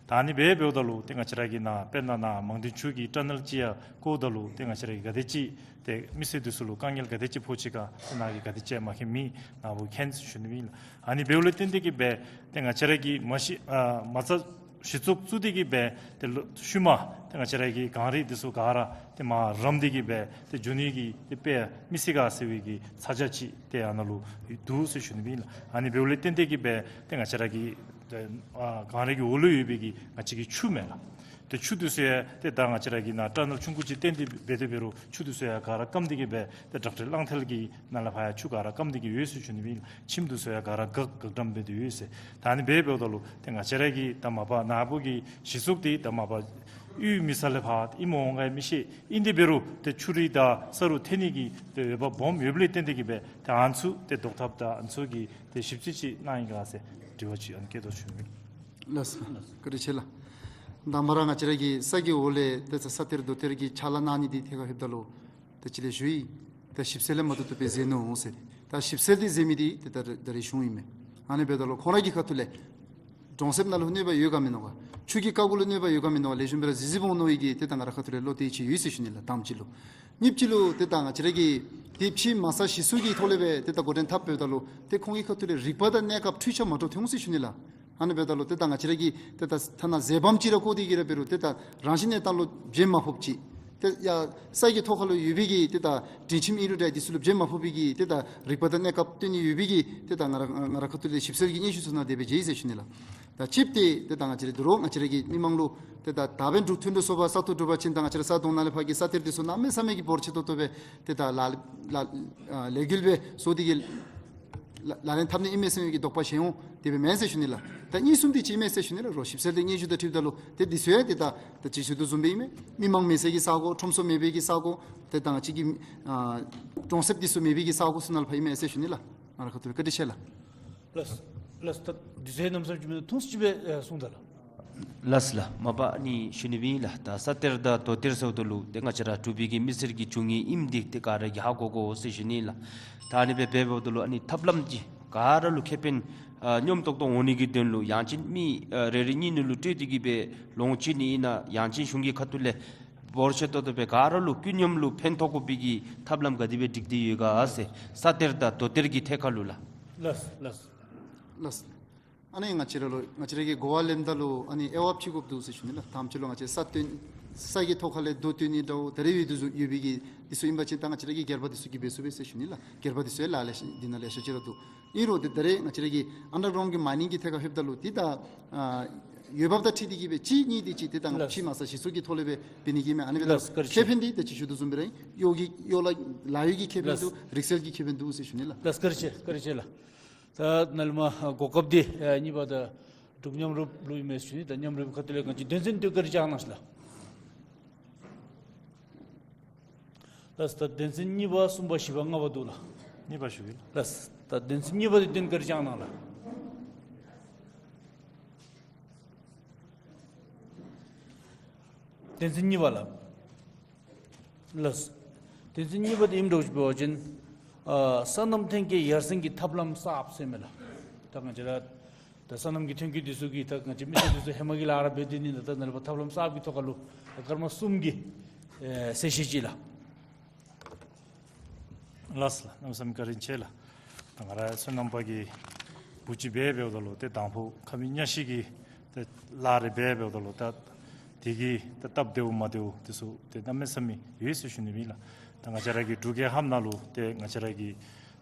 ད་ཨ་ནི་སྦེ་འབདཝ་ད་ལུ་ཏེ་ང་བཅས་ར་གི་ནཱ་དཔེར་ན་ནཱ་མང་སྟེང་ཆུ་གི་ཊ་ནཱལ་ཅིག་ཡང་བཀོཝ་ད་ལུ་ཏེ་ང་བཅས་ར་གི་ག་དེ་ཅིག་ཏེ་མི་སེར་འདི་ཚུ་ལུ་དཀའ་ངལ་ག་དེ་ཅིག་ཕོག་ཅི་ག་ཏེ་ནཱ་གིས་ག་དེ་ཅིག་མ་མཁྱེན་མི་ནཱ་བུ་མཁྱེན་ཟེར་ཞུ་ནི་ཨིན་ལགས། ཨ་ནི་འབདཝ་ལས་བརྟེན་ཏེ་གི་སྦེ་ཏེ་ང་བཅས་ར་གི་མ་གཞི་ཨ་མ་རྩ་གཞི་བཙུགས་བཙུགས་ཏེ་གི་སྦེ་ཏེ་ལོ་ཤུལ་མ་ཏེ་ང་བཅས་ར་གི་གངས་རི་འདི་ཚུ་ག་ར་ཏེ་མར་རམ་སྟེ་གི་སྦེ་ཏེ་འགྱོ་ནི་གི་ཏེ་དཔེ་མི་སྲིད་ག་ཟེར་བའི་གི་ཚ་གྱང་ཅིག་ཏེ་ཨ་ནཱ་ལུ་འདུག་ཟེར་ཞུ་ནི་ཨིན་ལགས། ཨ་ནི་འབདཝ་ལས་བརྟེན་ཏེ་གི་སྦེ་ཏེ་ང་བཅས་ར་གི་ཏེ་ཨ་གངས་རི་གི་འོག་ལུ་ཡོད་པའི་གི་ང་བཅས་ཀྱི་ཆུ་མས་ལགས། ཏེ་ཆུ་འདི་ཚུ་ཡང་ཏེ་ད་ང་བཅས་ར་གི་ནཱ་ཊ་ནཱལ་ཆུང་ཀུ་ཅིག་བཏོན་ཏེ་འབད་དེ་འབད་རུང་ཆུ་འདི་ཚུ་ཡང་ག་ར་སྐམ་སྟེ་གི་སྦེ་ཏེ་བྲག་བྲེ་གླང་མཐིལ་གྱི་ནང་ལས་ཕར་ཡང་ཆུ་ག་ར་སྐམ་སྟེ་གི་ཡོད་ཟེར་ཞུ་ནི་ཨིན། ཁྱིམ་འདི་ཚུ་ཡང་ག་ར་འགག་འགག་འགྲམ་འབད་དེ་ཡོད་ཟེར། ད་ཨ་ནི་སྦེ་འབདཝ་ད་ལུ་ཏེ་ང་བཅས་ར་གི་ད་མ་པ་ནཱ་བུ་གི་གཞི་བཙུགས་འདི་ད་མ་པ་གཡུས་མི་ས་ལས་ཕར་ཨིནམ་འོང་ག་མི་ཤེས། ཨིན་ཏེ་འབད་རུང་ཏེ་ཆུ་རུད་དང་ས་རུད་འཐེན་ནི་གི་ཏེ་འོས་འབབ་སྦོམ་ཡོདཔ་ལས་བརྟེན་ཏེ་གི་སྦེ་ཏེ་ཨ་ནི་ཚུ་ཏེ་བཟློག་ཐབས་དང་ཨ་ནི་ཚུ་གི་ཏེ་ཞིབ་དཔྱད་ཅིག་གནང་ཡི་ག་ཟེར་དྲི་བ་ཅིག་ཨ་ནི་བཀོད་དོ་ཞུ་ནི་ཨིན། ལགས་སོ། བཀའ་དྲིན་ཆེ་ལགས། དང་པ་ར་ང་བཅས་ར་གི་ས་གི་འོག་ལས་ཏེ་ས་གཏེར་རྡོ་གཏེར་གྱི་ཕྱག་ལཱ་གནང་ནི་འདི་ཐད་ཁར་ལྷོདཔ་ད་ལུ་ཏེ་ཅི་ལས་ཞུ་ཡི། ཏེ་ཞིབ་འཚོལ་ལས་མ་བཏུབ་བཏུབ་སྦེ་མཛད་ནུག་ཟེར། ད་ཞིབ་འཚོལ་འདི་མཛད་མི་འདི་ཏེ་ད་ད་རེས་གཞུང་ཨིན་མས། ཨ་ནི་འབདཝ་ད་ལུ་ཁོང་ར་གི་ཁ་ཐུག་ལས་གྲོང་གསེབ་ནང་ལུ་གནོད་པ་ཡོད་ག་མིན་ནོ་ག། ཆུ་གི་ཀ་ཁུག་ལུ་གནོད་པ་ཡོད་ག་མིན་ནོ་ག། ལེགས་ཤོམ་སྦེ་ར་གཟིགས་གཟིགསཔ་འོང་ནི་ཨིན་གི་ཏེ་ད་ང་ར་ཁ་ཐུག་ལས་བློ་གཏད་ཅིག་ཡོད་ཟེར་ཞུ་ནི་ལགས། དང་པ་ཅིག་ལུ། གཉིས་པ་ཅིག་ལུ་ཏེ་ད་ང་བཅས་ར་གི་ཏེ་ཕྱི་མ་རྩ་གཞི་བཙུགས་ཀྱི་ཐོག་ལས་སྦེ་ཏེ་ད་འགོ་འདྲེན་འཐབ་འབདཝ་ད་ལུ་ཏེ་ཁོང་གི་ཁ་ཐུག་ལས་རིག་པ་དང་གནས་སྐབས་འཕྲུལ་ཆས་མ་འདྲཝ་ཐོན་འོང་ཟེར་ཞུ་ནི་ལགས། ཨ་ནི་འབདཝ་ད་ལུ་ཏེ་ད་ང་བཅས་ར་གི་ཏེ་ད་ཐ་ན་མཛེས་བམ་ཅིག་ར་བཀོ་སྟེ་གི་ར་འབད་རུང་ཏེ་ད་རང་བཞིན་གནས་སྟངས་ལུ་བྱེམ་མ་ཕོགཔ་ཅིག། ཏེ་ཡར་ས་གི་ཐོག་ཁ་ལུ་ཡོད་པའི་གི་ཏེ་ད་སྒྲིང་ཁྱིམ་ཨིན་རུང་འདྲ་འདི་ཚུ་ལུ་བྱེམ་མ་ཕོག་པའི་གི་ཏེ་ད་རིག་པ་དང་གནས་སྐབས་སྟོན་ནི་ཡོད་པའི་གི་ཏེ་ད་ང་ར་ང་ར་ཁ་ཐུག་ལས་ཞིབ་འཚོལ་གྱི་སྙན་ཞུ་ཚུ་ནཱ་དེ་སྦེ་མཇལ་ཡི་ཟེར་ཞུ་ནི་ལགས། ད་ཅིག་ཏེ་ཏེ་ད་ང་བཅས་ར་འདི་རུ་ང་བཅས་ར་གི་མི་མང་ལུ་ཏེ་ད་ད་འབདན་འབྲུག་ཐོན་འགྲོ་སོང་པ་ས་སྟོང་འགྲོ་བ་ཅིན་ད་ང་བཅས་ར་ས་དོང་ནང་ལས་ཕར་གྱི་ས་གཏེར་འདི་ཚུ་གནམ་མེད་ས་མེད་ཀྱི་འབོར་ཆེ་ཏོག་ཏོ་སྦེ་ཏེ་ད་ལ་ལ་ཨ་ལས་འགུལ་སྦེ་བཟོ་སྟེ་གི་ལག་ལག་ལེན་འཐབ་ནི་ཨིན་མས་ཟེར་བའི་གི་དོགས་པ་ཞེན་འོང་དེ་སྦེ་མེན་ཟེར་ཞུ་ནི་ལགས། ད་གཉིས་གསུམ་དེ་ཅིག་ཨིན་མས་ཟེར་ཞུ་ནི་ལགས། རོགས་ཞིབ་གསལ་ཏེ་སྙན་ཞུ་དང་འཁྲིལཝ་ད་ལུ་ཏེ་འདི་ཚུ་ཡང་ཏེ་ད་ད་ཅི་ཞུ་དོ་བཟུམ་སྦེ་ཨིན་མས། མི་མང་མེད་སའི་གི་ས་གོ་ཁྲོམ་སོ་མེད་པའི་གི་ས་གོ་ཏེ་ད་ང་བཅས་ཀྱི་ཨ་གྲོང་གསེབ་འདི་ཚུ་མེད་པའི་གི་ས་གོ་ཚུ་ནང་ལུ་ཕར་ཨིན་མས་ཟེར་ཞུ་ནི་ལགས། ང་ར་ཁ་ཐུག་ལས་བཀའ་དྲིན་ཆེ་ལགས། ལགས་ལགས། ད་འདི་ཚུ་ཡང་གནམ་མེད་ས་མེད་ཅིག་མིན་འདུག། ཐུང་ཅིག་སྦེ་ཨེ་གསུངས་ད་ལགས། ལགས་ལགས། མ་པ་ནི་ཞུ་ནི་སྦེ་ཨིན་ལགས། ད་ས་གཏེར་དང་རྡོ་གཏེར་ཟེརཝ་ད་ལུ་ཏེ་ང་བཅས་ར་འབྲུག་པའི་གི་མི་སེར་གྱི་འབྱུང་ངེས་ཨིནམ་འདི་ཏེ་ག་ར་གིས་ཧ་གོ་དགོ་ཟེར་ཞུ་ནི་ལགས། ད་ཨ་ནི་སྦེ་འབདཝ་ད་ལུ་ཨ་ནི་ཐབས་ལམ་གྱི་ག་ར་ལུ་ཁེ་ཕན་ཨ་སྙོམས་ཏོག་ཏོ་འོང་ནི་གི་དོན་ལུ་ཡང་ཅིན་མི་ཨ་རེ་རེ་གཉིས་གཉིས་ལུ་སྤྲོད་དེ་གི་སྦེ་ལོངས་སྤྱོད་ནི་ཨིན་ན་ཡང་ཅིན་གཞུང་གི་ཁ་ཐུག་ལས་འབོར་ཆེ་ཏོག་ཏོ་སྦེ་ག་ར་ལུ་ཀུན་སྙོམས་ལུ་ཕན་ཐོགས་དགོ་པའི་གི་ཐབས་ལམ་ག་དེ་སྦེ་སྒྲིག་སྟེ་ཡོད་ག་ཟེར། ས་གཏེར་དང་རྡོ་གཏེར་གྱི་ཐད་ཁར་ལུ་ལགས། ལགས་ལགས། ལགས། ཨ་ནི་ང་བཅས་ར་ལུ་ང་བཅས་ར་གིས་གོ་བ་ལེནམ་ད་ལུ་ཨ་ནི་དབྱེ་བ་ཕྱེ་དགོཔ་འདུག་ཟེར་ཞུ་ནི་ལགས། དང་པ་ཅིག་ལུ་ང་བཅས་ས་བཏོན་ས་གི་ཐོག་ཁ་ལས་རྡོ་བཏོན་ནི་འདྲཝ་ད་རེས་ཡོད་དེ་ཚུ་ཡོད་པའི་གི་འདི་ཚུ་ཨིན་པ་ཅིན་ད་ང་བཅས་ར་གིས་སྒེར་པ་འདི་ཚུ་གིས་འབད་ཚུགས་པས་ཟེར་ཞུ་ནི་ལགས། སྒེར་པ་འདི་ཚུ་ཡང་ལ་ལེ་ཤ་འདི་ནང་ལེ་ཤ་ཅིག་ར་འདུག། ཨིན་རུང་ཏེ་ད་རེས་ང་བཅས་ར་གི་ཨན་ཌར་གརའུནཌ་གི་མའི་ནིང་གི་ཐད་ཁར་ལྷོདཔ་ད་ལུ་ཏེ་ད་ཨ་ཡོད་པ་དང་འཁྲིལ་ཏེ་གི་སྦེ་གཅིག་གཉིས་དེ་ཅིག་ཏེ་ད་ལགས། ཕྱི་མ་ས་གཞི་བཙུགས་ཀྱི་ཐོག་ལས་སྦེ་འབད་ནི་གི་མས། ཨ་ནི་སྦེ་ད་ལགས། བཀའ་དྲིན་ཆེ། ཁེ་ཕན་འདི་ད་ཅི་ཞུ་དོ་བཟུམ་སྦེ་ར་ཨིན། གཡོག་གི་གཡོག་ལ་ལཱ་གཡོག་གི་ཁེ་ཕན་འདུག། ལགས། རིག་རྩལ་གྱི་ཁེ་ཕན་འདུག་ཟེར་ཞུ་ནི་ལགས། ལགས། བཀའ་དྲིན་ཆེ། བཀའ་དྲིན་ཆེ་ལགས། ད་ནཱ་ལས་མར་གོ་སྐབས་འདི་ཨ་གཉིས་པ་ད་འབྲུག་མཉམ་རུབ་ལུ་ཨིན་མས་ཟེར་ཞུ་ནི། ད་མཉམ་རུབ་ཁ་ཐུག་ལས་ག་ཅི་དོན་ཚན་དེ་བཀའ་དྲིན་བསྐྱང་གནང་ཞུ་ལགས། ལགས། ད་དོན་ཚན་གཉིས་པ་གསུམ་པ་བཞི་པ་ལྔ་པ་འདུག་ལགས། གཉིས་པ་ཞུ་གེ་ལགས། ལགས། ད་དོན་ཚན་གཉིས་པ་འདི་དོན་བཀའ་དྲིན་བསྐྱང་གནང་ལགས། དོན་ཚན་གཉིས་པ་ལགས། ལགས། དོན་ཚན་གཉིས་པ་འདི་ཨིནམ་འདྲཝ་ཅིག་འབད་བ་ཅིན་ཨ་སོ་ནམ་ཐོན་སྐྱེད་ཡར་སེང་གི་ཐབས་ལམ་གསརཔ་ཟེར་མས་ལགས། ད་ང་བཅས་ར་ད་སོ་ནམ་གྱི་ཐོན་སྐྱེད་འདི་ཚུ་གི་ད་ང་བཅས་མི་སེར་འདི་ཚུ་ཧེ་མ་གི་ལཱ་ར་འབད་དེ་ནི་ད་ད་ནཱ་ལས་ཕར་ཐབས་ལམ་གསརཔ་གི་ཐོག་ཁར་ལུ་ད་སྐར་མ་གསུམ་གྱི་ཨེ་གསལ་བཤད་ཅིག་ལགས། ལགས་ལགས། གནམ་མེད་ས་མེད་བཀའ་དྲིན་ཆེ་ལགས། ད་ང་ར་སོ་ནམ་པ་གི་བུ་ཅིག་འབད་འབདཝ་ད་ལུ་ཏེ་དང་ཕུ་ཁ་མིག་ཉ་ཤིང་གི་ཏེ་ལཱ་རེ་འབད་འབདཝ་ད་ལུ་ད་དེ་གི་ད་སྟབས་བདེཝ་མ་བདེཝ་དེ་ཚུ་ཏེ་གནམ་མེད་ས་མེད་ཡོད་ཟེར་ཞུ་ནི་ཨིན་ལགས། ད་ང་བཅས་ར་གི་འབྲུག་རྒྱལ་ཁབ་ནང་ལུ་ཏེ་ང་བཅས་ར་གི་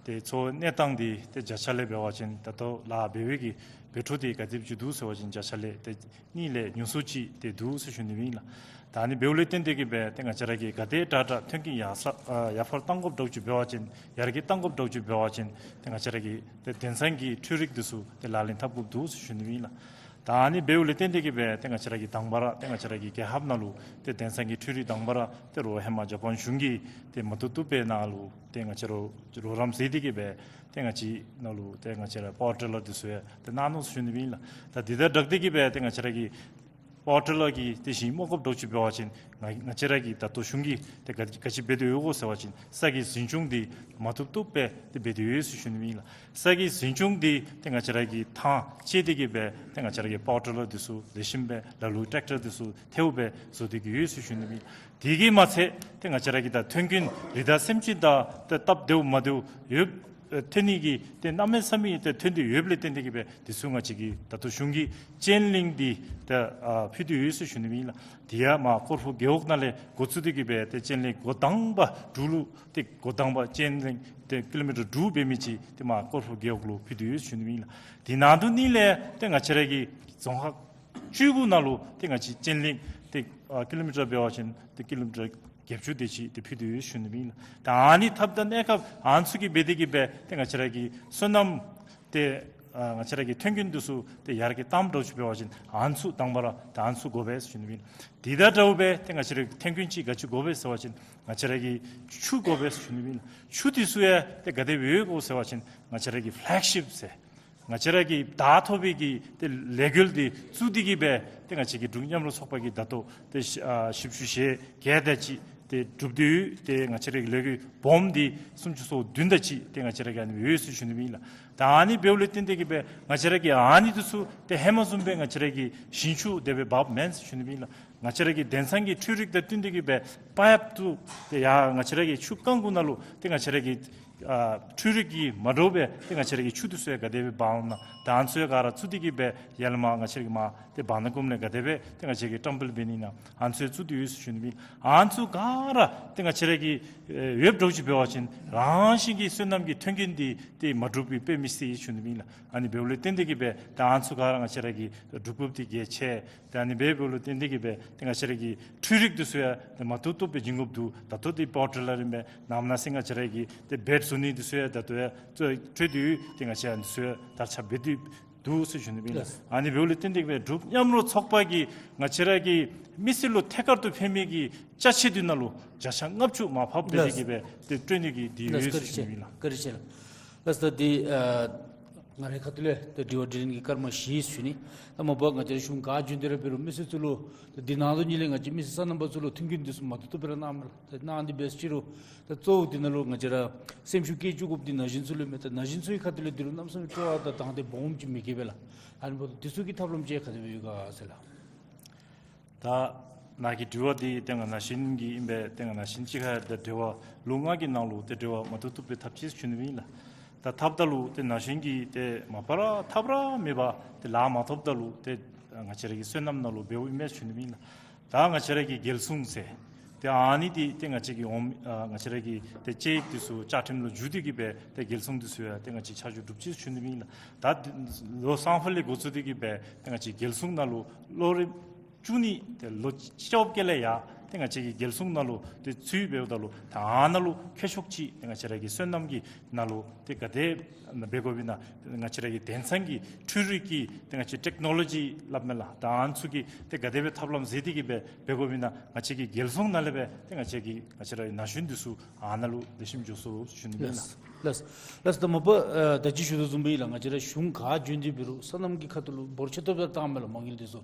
ཏེ་འཚོ་བའི་གནས་སྟངས་འདི་ཏེ་བརྒྱ་ཆ་ལས་འབད་བ་ཅིན་ད་ལྟོ་ལཱ་འབད་བའི་གི་འབད་འཕྲོ་འདི་ག་དེམ་ཅིག་འདུག་ཟེར་བ་ཅིན་བརྒྱ་ཆ་ལས་ཏེ་གཉིས་ལས་ཉུང་སུ་ཅིག་ཏེ་འདུག་ཟེར་ཞུ་ནི་ཨིན་ལགས། ད་ཨ་ནི་འབདཝ་ལས་བརྟེན་ཏེ་གི་སྦེ་ཏེ་ང་བཅས་ར་གིས་ག་དེ་དྲག་དྲག་ཐོན་སྐྱེད་ཡར་ས་ཨ་ཡར་འཕར་གཏང་དགོཔ་འདྲཝ་ཅིག་འབད་བ་ཅིན་ཡར་རྒྱས་གཏང་དགོཔ་འདྲཝ་ཅིག་འབད་བ་ཅིན་ཏེ་ང་བཅས་ར་གིས་ཏེ་དེང་སང་གི་འཕྲུལ་རིག་འདི་ཚུ་ཏེ་ལག་ལེན་འཐབ་དགོཔ་འདུག་ཟེར་ཞུ་ནི་ཨིན་ལགས། ད་ཨ་ནི་འབདཝ་ལས་བརྟེན་ཏེ་གི་སྦེ་ཏེ་ང་བཅས་ར་གིས་དང་པ་ར་ཏེ་ང་བཅས་ར་གི་རྒྱལ་ཁབ་ནང་ལུ་ཏེ་དེང་སང་གི་འཕྲུལ་རིག་དང་པ་ར་ཏེ་རོགས་ཧེ་མ་ཇ་པཱན་གཞུང་གིས་ཏེ་མ་བཏུབ་བཏུབ་སྦེ་ནཱ་ལུ་ཏེ་ང་བཅས་ར་རོགས་རམ་མཛད་དེ་གི་སྦེ་ཏེ་ང་བཅས་ནང་ལུ་ཏེ་ང་བཅས་ར་པ་ཝར་ཊི་ལར་འདི་ཚུ་ཡང་ཏེ་གནང་ནུག་ཟེར་ཞུ་ནི་ཨིན་ལགས། ད་འདི་དང་སྦྲགས་ཏེ་གི་སྦེ་ཏེ་ང་བཅས་ར་གིས་པ་ཝར་ཊི་ལར་གྱི་ཏེ་ཞིང་རྨོ་དགོཔ་འདྲཝ་ཅིག་འབད་བ་ཅིན་ང་ང་བཅས་ར་གི་ད་ལྟོ་གཞུང་གིས་ཏེ་ག་ག་ཅི་འབད་དེ་ཡོད་གོ་ཟེར་བ་ཅིན་ས་གི་འཛིན་སྐྱོང་འདི་མ་བཏུབ་བཏུབ་སྦེ་ཏེ་འབད་དེ་ཡོད་ཟེར་ཞུ་ནི་ཨིན་ལགས། ས་གི་འཛིན་སྐྱོང་འདི་ཏེ་ང་བཅས་ར་གིས་ཐང་བཅད་དེ་གི་སྦེ་ཏེ་ང་བཅས་ར་གིས་པ་ཝར་ཊི་ལར་འདི་ཚུ་ལེགས་ཤོམ་སྦེ་ལ་ལུ་ཊེག་ཊར་འདི་ཚུ་ཐལཝ་སྦེ་བཟོ་སྟེ་གི་ཡོད་ཟེར་ཞུ་ནི་ཨིན། དེ་གིས་མ་ཚད་ཏེ་ང་བཅས་ར་གིས་ད་ཐོན་ཁུངས་རི་དྭགས་སེམས་ཅན་དང་ཏེ་སྟབས་བདེཝ་མ་བདེཝ་ཡོད་ཨེ་ཐོན་ནི་གི་ཏེ་གནམ་མེད་ས་མེད་ཏེ་ཐོན་ཏེ་ཡོདཔ་ལས་བརྟེན་ཏེ་གི་སྦེ་འདི་ཚུ་ང་བཅས་ཀྱིས་ད་ལྟོ་གཞུང་གི་ཅེན་ལིངཀ་འདི་ཏེ་ཨ་ཕུལ་ཏེ་ཡོད་ཟེར་ཞུ་ནི་ཨིན་ལགས། དེ་ཡང་མར་སྐོར་ཕུ་རྒེད་འོག་ནང་ལས་འགོ་བཙུགས་ཏེ་གི་སྦེ་ཏེ་ཅེན་ལིངཀ་འགོ་དང་པ་འབྲུག་ལུ་ཏེ་འགོ་དང་པ་ཅེན་ལིངཀ་ཏེ་ཀི་ལོ་མི་ཊར་དྲུག་འབད་མི་ཅིག་ཏེ་མར་སྐོར་ཕུ་རྒེད་འོག་ལུ་ཕུལ་ཏེ་ཡོད་ཟེར་ཞུ་ནི་ཨིན་ལགས། དེ་ནང་དོག་ནི་ལས་ཏེ་ང་བཅས་ར་གི་རྫོང་ཁག་བཅུ་དགུ་ནང་ལུ་ཏེ་ང་བཅས་ཅེན་ལིངཀ་ཏེ་ཨ་ཀི་ལོ་མི་ཊར་འབད་བ་ཅིན་ཏེ་ཀི་ལོ་མི་ཊར་བརྒྱད་ཅུ་དེ་ཅིག་ཏེ་ཕུལ་ཏེ་ཡོད་ཟེར་ཞུ་ནི་ཨིན་ལགས། ད་ཨ་ནི་ཐབས་དང་གནས་སྐབས་ཨ་ནི་ཚུ་གིས་འབད་དེ་གི་སྦེ་ཏེ་ང་བཅས་ར་གི་སོ་ནམ་ཏེ་ཨ་ང་བཅས་ར་གི་ཐོན་ཁུངས་འདི་ཚུ་ཏེ་ཡར་རྒྱས་གཏངམ་འདྲཝ་ཅིག་འབད་བ་ཅིན་ཨ་ནི་ཚུ་དང་པ་ར་ཏེ་ཨ་ནི་ཚུ་དགོ་པས་ཟེར་ཞུ་ནི་ཨིན་ལགས། དེ་དང་འདྲཝ་སྦེ་ཏེ་ང་བཅས་ར་གི་ཐོན་ཁུངས་ཅིག་ག་ཅི་དགོ་པས་ཟེར་བ་ཅིན་ང་བཅས་ར་གི་ཆུ་དགོ་པས་ཟེར་ཞུ་ནི་ཨིན་ལགས། ཆུ་འདི་ཚུ་ཡང་ཏེ་ག་དེ་སྦེ་ཡོད་གོ་ཟེར་བ་ཅིན་ང་བཅས་ར་གི་ཕེ་ལེག་ཤིཔ་ཟེར་ང་བཅས་ར་གི་བདག་ཐོབ་པའི་གི་ཏེ་ལས་འགུལ་འདི་བཙུགས་ཏེ་གི་སྦེ་ཏེ་ང་བཅས་ཀྱི་འབྲུག་མཉམ་རུབ་ཚོགས་པ་གིས་ད་ལྟོ་ཏེ་ཞི་ཨ་བཞི་བཅུ་ཞེ་བརྒྱད་དེ་ཅིག་ཏེ་གྲུབ་སྟེ་ཡོད། ཏེ་ང་བཅས་ར་གི་ལས་འགུལ་སྦོམ་འདི་སུམ་ཅུ་སོ་བདུན་དེ་ཅིག་ཏེ་ང་བཅས་ར་གི་ཨ་ནི་ཡོད་ཟེར་ཞུ་ནི་ཨིན་ལགས། ད་ཨ་ནི་འབདཝ་ལས་བརྟེན་ཏེ་གི་སྦེ་ང་བཅས་ར་གི་ཨ་ནི་འདི་ཚུ་ཏེ་ཧེ་མ་བཟུམ་སྦེ་ང་བཅས་ར་གི་ཞིང་ཆུ་དེ་སྦེ་འབགཔ་མེན་ཟེར་ཞུ་ནི་ཨིན་ལགས། ང་བཅས་ར་གི་དེང་སང་གི་འཕྲུལ་རིག་དང་བསྟུན་ཏེ་གི་སྦེ་པའིཔ་འདི་ཏེ་ཡར་ང་བཅས་ར་གི་ཆུ་རྐང་གུ་ནང་ལུ་ཏེ་ང་བཅས་ར་གི་ ཨ་འཕྲུལ་རིག་གིས་མ་འདྲཝ་སྦེ་ཏེ་ང་བཅས་ར་གི་ཆུ་འདི་ཚུ་ཡང་ག་དེ་སྦེ་འབག་འོང་ན་ད་ཨ་ནི་ཚུ་ཡང་ག་ར་བཙུགས་ཏེ་གི་སྦེ་ཡར་ལས་མར་ང་བཅས་ར་གི་མར་ཏེ་འབག་ནི་སྐོར་ལས་ག་དེ་སྦེ་ཏེ་ང་བཅས་ཀྱིས་བཀྲམ་སྤེལ་འབད་ནི་ཨིན་ན་ཨ་ནི་ཚུ་ཡང་བཙུགས་ཏེ་ཡོད་ཟེར་ཞུ་ནི་ཨིན། ཨ་ནི་ཚུ་ག་ར་ཏེ་ང་བཅས་ར་གི་ཨེ་ཡོདཔ་འདྲཝ་ཅིག་འབད་བ་ཅིན་རང་བཞིན་གྱིས་སོ་ནམ་གྱི་མཐུན་རྐྱེན་འདི་ཏེ་མ་གྲུབ་པའི་དཔེ་མི་སྲིད་ཟེར་ཞུ་ནི་ཨིན་ལགས། ཨ་ནི་འབདཝ་ལས་བརྟེན་ཏེ་གི་སྦེ་ད་ཨ་ནི་ཚུ་ག་ར་ང་བཅས་ར་གིས་སྒྲུབ་དགོཔ་འདི་གལ་ཆེ། ཏེ་ཨ་ནི་འབདཝ་ལས་བརྟེན་ཏེ་གི་སྦེ་ཏེ་ང་བཅས་ར་གི་འཕྲུལ་རིག་འདི་ཚུ་ཡང་ཏེ་མ་བཏུབ་བཏུབ་སྦེ་བྱིན་དགོཔ་འདུག། ད་ལྟོ་འདི་པའོ་ཊི་ལར་ཨིན་པས། ནངས་པ་གནངས་ཚེ་ང་བཅས་ར་གི་ཏེ་བེཌ་བཟོ་ནི་འདི་ཚུ་ཡང་ད་ལྟོ་ཡང་སྤྲོད་དེ་ཏེ་ང་བཅས་ཨ་ནི་ཚུ་ཡང་དར་ཁྱབ་འབད་དེ་འདུག་ཟེར་ཞུ་ནི་ཨིན་ལགས། ཨ་ནི་འབདཝ་ལས་བརྟེན་ཏེ་གི་སྦེ་འབྲུག་མཉམ་རོགས་ཚོགས་པ་གིས་ང་བཅས་ར་གི་མི་སེར་ལུ་ཐད་ཀར་དུ་ཕན་མི་གི་ཅ་ཆས་འདི་ནང་ལུ་བརྒྱ་ཆ་ལྔ་བཅུ་མར་ཕབ་འབད་དེ་གི་སྦེ་ཏེ་སྤྲོད་ནི་གི་འདི་ཡོད་ཟེར་ཞུ་ནི་ཨིན་ལགས། བཀའ་དྲིན་ཆེ་ལགས། བཀའ་དྲིན་ཆེ་ལགས། ལགས་སོ། ད་འདི་ཨ་ང་རའི་ཁ་ཐུག་ལས་ཏེ་དྲི་བ་དྲིས་ལན་གྱི་སྐར་མ་བཞི་ཞུ་ནི། ད་མ་པ་ང་བཅས་ར་གཞུང་ག་བྱོན་ཏེ་ར་འབད་རུང་མི་སེར་ཚུ་ལུ་ད་འདི་ནང་དོན་ཉིད་ལས་ང་བཅས་མི་སེར་སོ་ནམ་པ་ཚུ་ལུ་མཐུན་རྐྱེན་འདི་ཚུ་མ་བཏུབ་བཏུབ་སྦེ་ར་གནངམ་མས་ལགས། ད་གནང་སྟེ་འབད་ཅི་རུང་ད་གཙོ་བོ་འདི་ནང་ལུ་ང་བཅས་ར་སེམས་ཤུགས་བསྐྱེད་བཅུག་དགོཔ་འདི་ན་གཞོན་ཚུ་ལུ་མས། ད་ན་གཞོན་ཚུ་གི་ཁ་ཐུག་ལས་འདི་ལུ་གནམ་མེད་ས་མེད་སྤྲོ་བ་དང་དང་འདོད་སྦོམ་ཅིག་མི་སྐྱེ་བས་ལགས། ཨ་ནི་འབདཝ་ད་འདི་ཚུ་གི་ཐབས་ལམ་ཅིག་ག་དེ་སྦེ་ཡོད་ག་ཟེར་ལགས། ད་ནཱ་གི་དྲི་བ་འདི་ཏེ་ང་ན་གཞོན་གྱི་ཨིན་པས། ཏེ་ང་ན་གཞོན་ཅིག་ཁར་ད་དྲི་བ་ལོ་ལྔ་གི་ནང་ལུ་ཏེ་དྲི་བ་མ་བཏུབ་བཏུབ་སྦེ་འཐབ་ཅི་ཟེར་ཞུ་ནི་ཨིན་ལགས། ད་འཐབ་ད་ལུ་ཏེ་ན་གཞོན་གྱིས་ཏེ་མ་པ་ར་འཐབ་ར་མེད་པར་ཏེ་ལཱ་མ་ཐོབ་ད་ལུ་ཏེ་ང་བཅས་ར་གི་སོ་ནམ་ནང་ལུ་འབདཝ་ཨིན་མས་ཟེར་ཞུ་ནི་ཨིན་ལགས། ད་ང་བཅས་ར་གི་རྒྱལ་སྲུང་ཟེར་ཏེ་ཨ་ནི་འདི་ཏེ་ང་བཅས་ཀྱི་འོག་མ་ཨ་ང་བཅས་ར་གི་ཏེ་དཔྱད་ཡིག་འདི་ཚུ་བཅའ་ཁྲིམས་ལུ་འཇུག་སྟེ་གི་སྦེ་ཏེ་རྒྱལ་སྲུང་འདི་ཚུ་ཡང་ཏེ་ང་བཅས་ཆ་འཇོག་གྲུབ་ཅི་ཟེར་ཞུ་ནི་ཨིན་ལགས། ད་ལོ་སང་ཕོད་ལས་འགོ་བཙུགས་ཏེ་གི་སྦེ་ཏེ་ང་བཅས་རྒྱལ་སྲུང་ནང་ལུ་ལོ་རིམ་བཅུ་གཉིས་ཏེ་ལོ་བཅོ་བརྒྱད་ལས་ཡར་ཏེ་ང་བཅས་ཀྱི་རྒྱལ་སྲུང་ནང་ལུ་ཏེ་ཚུད་འབདཝ་ད་ལུ་ད་ཨ་ནཱ་ལུ་མཁས་མཆོག་ཅིག་ཏེ་ང་བཅས་ར་གི་སོ་ནམ་གྱི་ནང་ལུ་ཏེ་ག་དེ་འབད་དགོཔ་ཨིན་ན་ང་བཅས་ར་གི་དེང་སང་གི་འཕྲུལ་རིག་གི་ཏེ་ང་བཅས་ཊེཀ་ནོ་ལོ་ཇི་སླབ་མས་ལགས། ད་ཨ་ནི་ཚུ་གི་ཏེ་ག་དེ་སྦེ་ཐབས་ལམ་ཟེར་ཏེ་གི་སྦེ་འབད་དགོཔ་ཨིན་ན་ང་བཅས་ཀྱི་རྒྱལ་སྲུང་ནང་ལས་སྦེ་ཏེ་ང་བཅས་ཀྱི་ང་བཅས་ར་གི་ན་གཞོན་འདི་ཚུ་ཨ་ནཱ་ལུ་ལེགས་ཤོམ་འགྱོ་ཚུགས་ཟེར་ཞུ་ནི་ཨིན་ལགས། ལགས། ལགས། ད་མ་པ་ཨ་ད་ཅི་ཞུ་དོ་བཟུམ་སྦེ་ཨིན་ལགས། ང་བཅས་ར་གཞུང་ག་བྱོན་ཏེ་འབད་རུང་སོ་ནམ་གྱི་ཁ་ཐུག་ལུ་འབོར་ཆེ་ཏོག་ཏོ་བཏངམ་མས་ལགས། མ་དངུལ་འདི་ཚུ་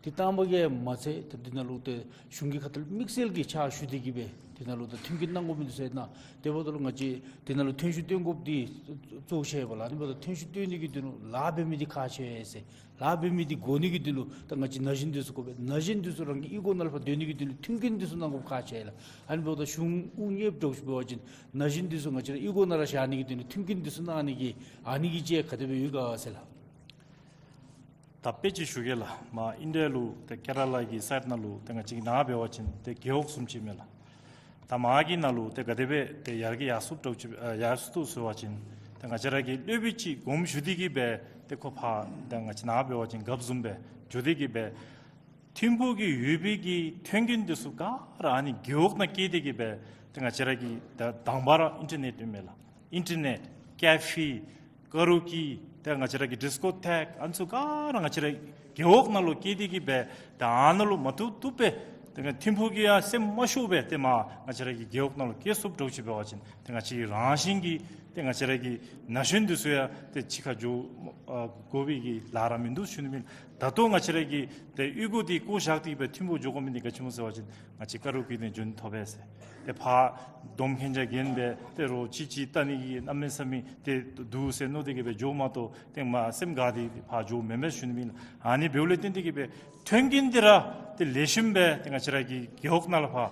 འདི་བཏང་པ་གིས་མ་ཚད་ཏེ་འདི་ནང་ལུ་ཏེ་གཞུང་གི་ཁ་ཐུག་ལུ་དམིགས་བསལ་གྱི་ཕྱག་ཞུ་སྟེ་གི་སྦེ་འདི་ནང་ལུ་ད་མཐུན་རྐྱེན་གནང་དགོ་མི་འདི་ཚུ་ཨིན་ན། དེ་འབདཝ་ད་ལུ་ང་བཅས་འདི་ནང་ལུ་ཐོན་ཤུགས་བཏོན་དགོཔ་འདི་གཙོ་ཆེ་བས་ལགས། དེ་འབདཝ་ད་ཐོན་ཤུགས་བཏོན་ནི་གི་དོན་ལུ་ལཱ་འབད་མི་འདི་ཁག་ཆེ་ཟེར། ལཱ་འབད་མི་འདི་དགོ་ནི་གི་དོན་ལུ་ད་ང་བཅས་ན་གཞོན་འདི་ཚུ་དགོ་པས། ན་གཞོན་འདི་ཚུ་རང་གི་གཡུས་སྒོ་ནང་ལུ་ཕར་སྡོད་ནི་གི་དོན་ལུ་མཐུན་རྐྱེན་འདི་ཚུ་གནང་དགོཔ་ཁག་ཆེ་ལགས། ཨ་ནི་འབདཝ་ད་གཞུང་དབུ་བརྙེས་འདྲཝ་ཅིག་འབད་བ་ཅིན་ན་གཞོན་འདི་ཚུ་ང་བཅས་ར་གཡུས་སྒོ་ནང་ར་བཞག་ནི་གི་དོན་ལུ་མཐུན་རྐྱེན་འདི་ཚུ་གནང་ནི་གི་ཨ་ནི་གི་ཅིག་ག་དེ་སྦེ་ཡོད་ག་ཟེར་ལགས། ད་དཔེ་ཅིག་ཞུ་གེ་ལགས། མར་ཨིན་ཌི་ཡ་ལུ་ཏེ་ཀེ་ར་ལ་གི་སའིཌ་ནང་ལུ་ཏེ་ང་བཅས་ནཱ་འབད་བ་ཅིན་ཏེ་རྒེད་འོག་བཟུམ་ཅིག་མས་ལགས། ད་མར་གྱི་ནང་ལུ་ཏེ་ག་དེ་སྦེ་ཏེ་ཡར་རྒྱས་ཡར་སོཔ་འདྲཝ་ཅིག་ཨ་ཡར་སོ་དོ་ཟེར་བ་ཅིན་ཏེ་ང་བཅས་ར་གི་སློབ་དཔོན་ཅིག་དགོངསམ་ཞུ་སྟེ་གི་སྦེ་ཏེ་ཁོ་ཕར་ཏེ་ང་བཅས་ནཱ་འབད་བ་ཅིན་རྒཔོ་བཟུམ་སྦེ་འགྱོ་སྟེ་གི་སྦེ་ཐིམ་ཕུག་གི་ཡོད་པའི་གི་མཐུན་རྐྱེན་འདི་ཚུ་ག་ར་ཨ་ནི་རྒེད་འོག་ནང་བསྐྱལ་ཏེ་གི་སྦེ་ཏེ་ང་བཅས་ར་གི་ད་དང་པ་ར་ཨིན་ཊར་ནེཊ་ཨིན་མས་ལགས། ཨིན་ཊར་ནེཊ་ཀེ་ཕེ་ཀ་ར་ཨོ་ཀེ་ཏེ་ང་བཅས་ར་གི་ཌིསི་ཀོ་ཐེཀ་ཨ་ནི་ཚུ་ག་ར་ང་བཅས་ར་རྒེད་འོག་ནང་ལུ་བསྐྱལ་ཏེ་གི་སྦེ་ད་ཨ་ནཱ་ལུ་མ་བཏུབ་བཏུབ་སྦེ་ཏེ་ང་ཐིམ་ཕུག་གིས་ཡང་སེམས་མ་ཤོར་སྦེ་ཏེ་མར་ང་བཅས་ར་གི་རྒེད་འོག་ནང་ལུ་བསྐྱལ་སོཔ་འདྲཝ་ཅིག་འབད་བ་ཅིན་ཏེ་ང་བཅས་རང་བཞིན་གྱིས་ཏེ་ང་བཅས་ར་གི་ན་གཞོན་འདི་ཚུ་ཡང་ཏེ་ཕྱི་ཁར་འགྱོ་ཨ་དགོ་པའི་གི་ལཱ་ར་མིན་འདུག་ཞུ་ནི་ཨིན། ད་ལྟོ་ང་བཅས་ར་གི་ཏེ་གཡུས་སྒོ་འདི་བཀོ་བཞག་སྟེ་སྦེ་ཐིམ་ཕུག་འགྱོ་དགོ་མི་འདི་ག་ཅི་སྨོ་ཟེར་བ་ཅིན་ང་བཅས་ཀ་ར་ཨོ་ཀེ་ནང་འགྱོ་ནི་ཐོབ་པས་ཟེར། ཏེ་ཕར་སྡོམ་མཁན་ཅིག་གྱོན་སྦེ་ཏེ་རོགས་ཅིག་ཅིག་བལྟ་ནི་གི་གནམ་མེད་ས་མེད་ཏེ་འདུག་ཟེར་མནོ་སྟེ་གི་སྦེ་འགྱོཝ་མ་གཏོགས་ཏེ་མ་སེམས་དགའ་སྟེ་ཕར་འགྱོཝ་མེན་མས་ཞུ་ནི་ཨིན། ཨ་ནི་འབདཝ་ལས་བརྟེན་ཏེ་གི་སྦེ་མཐུན་རྐྱེན་འདི་ར་ཏེ་ལེགས་ཤོམ་སྦེ་ཏེ་ང་བཅས་ར་གི་རྒེད་འོག་ནང་ལུ་ཕར་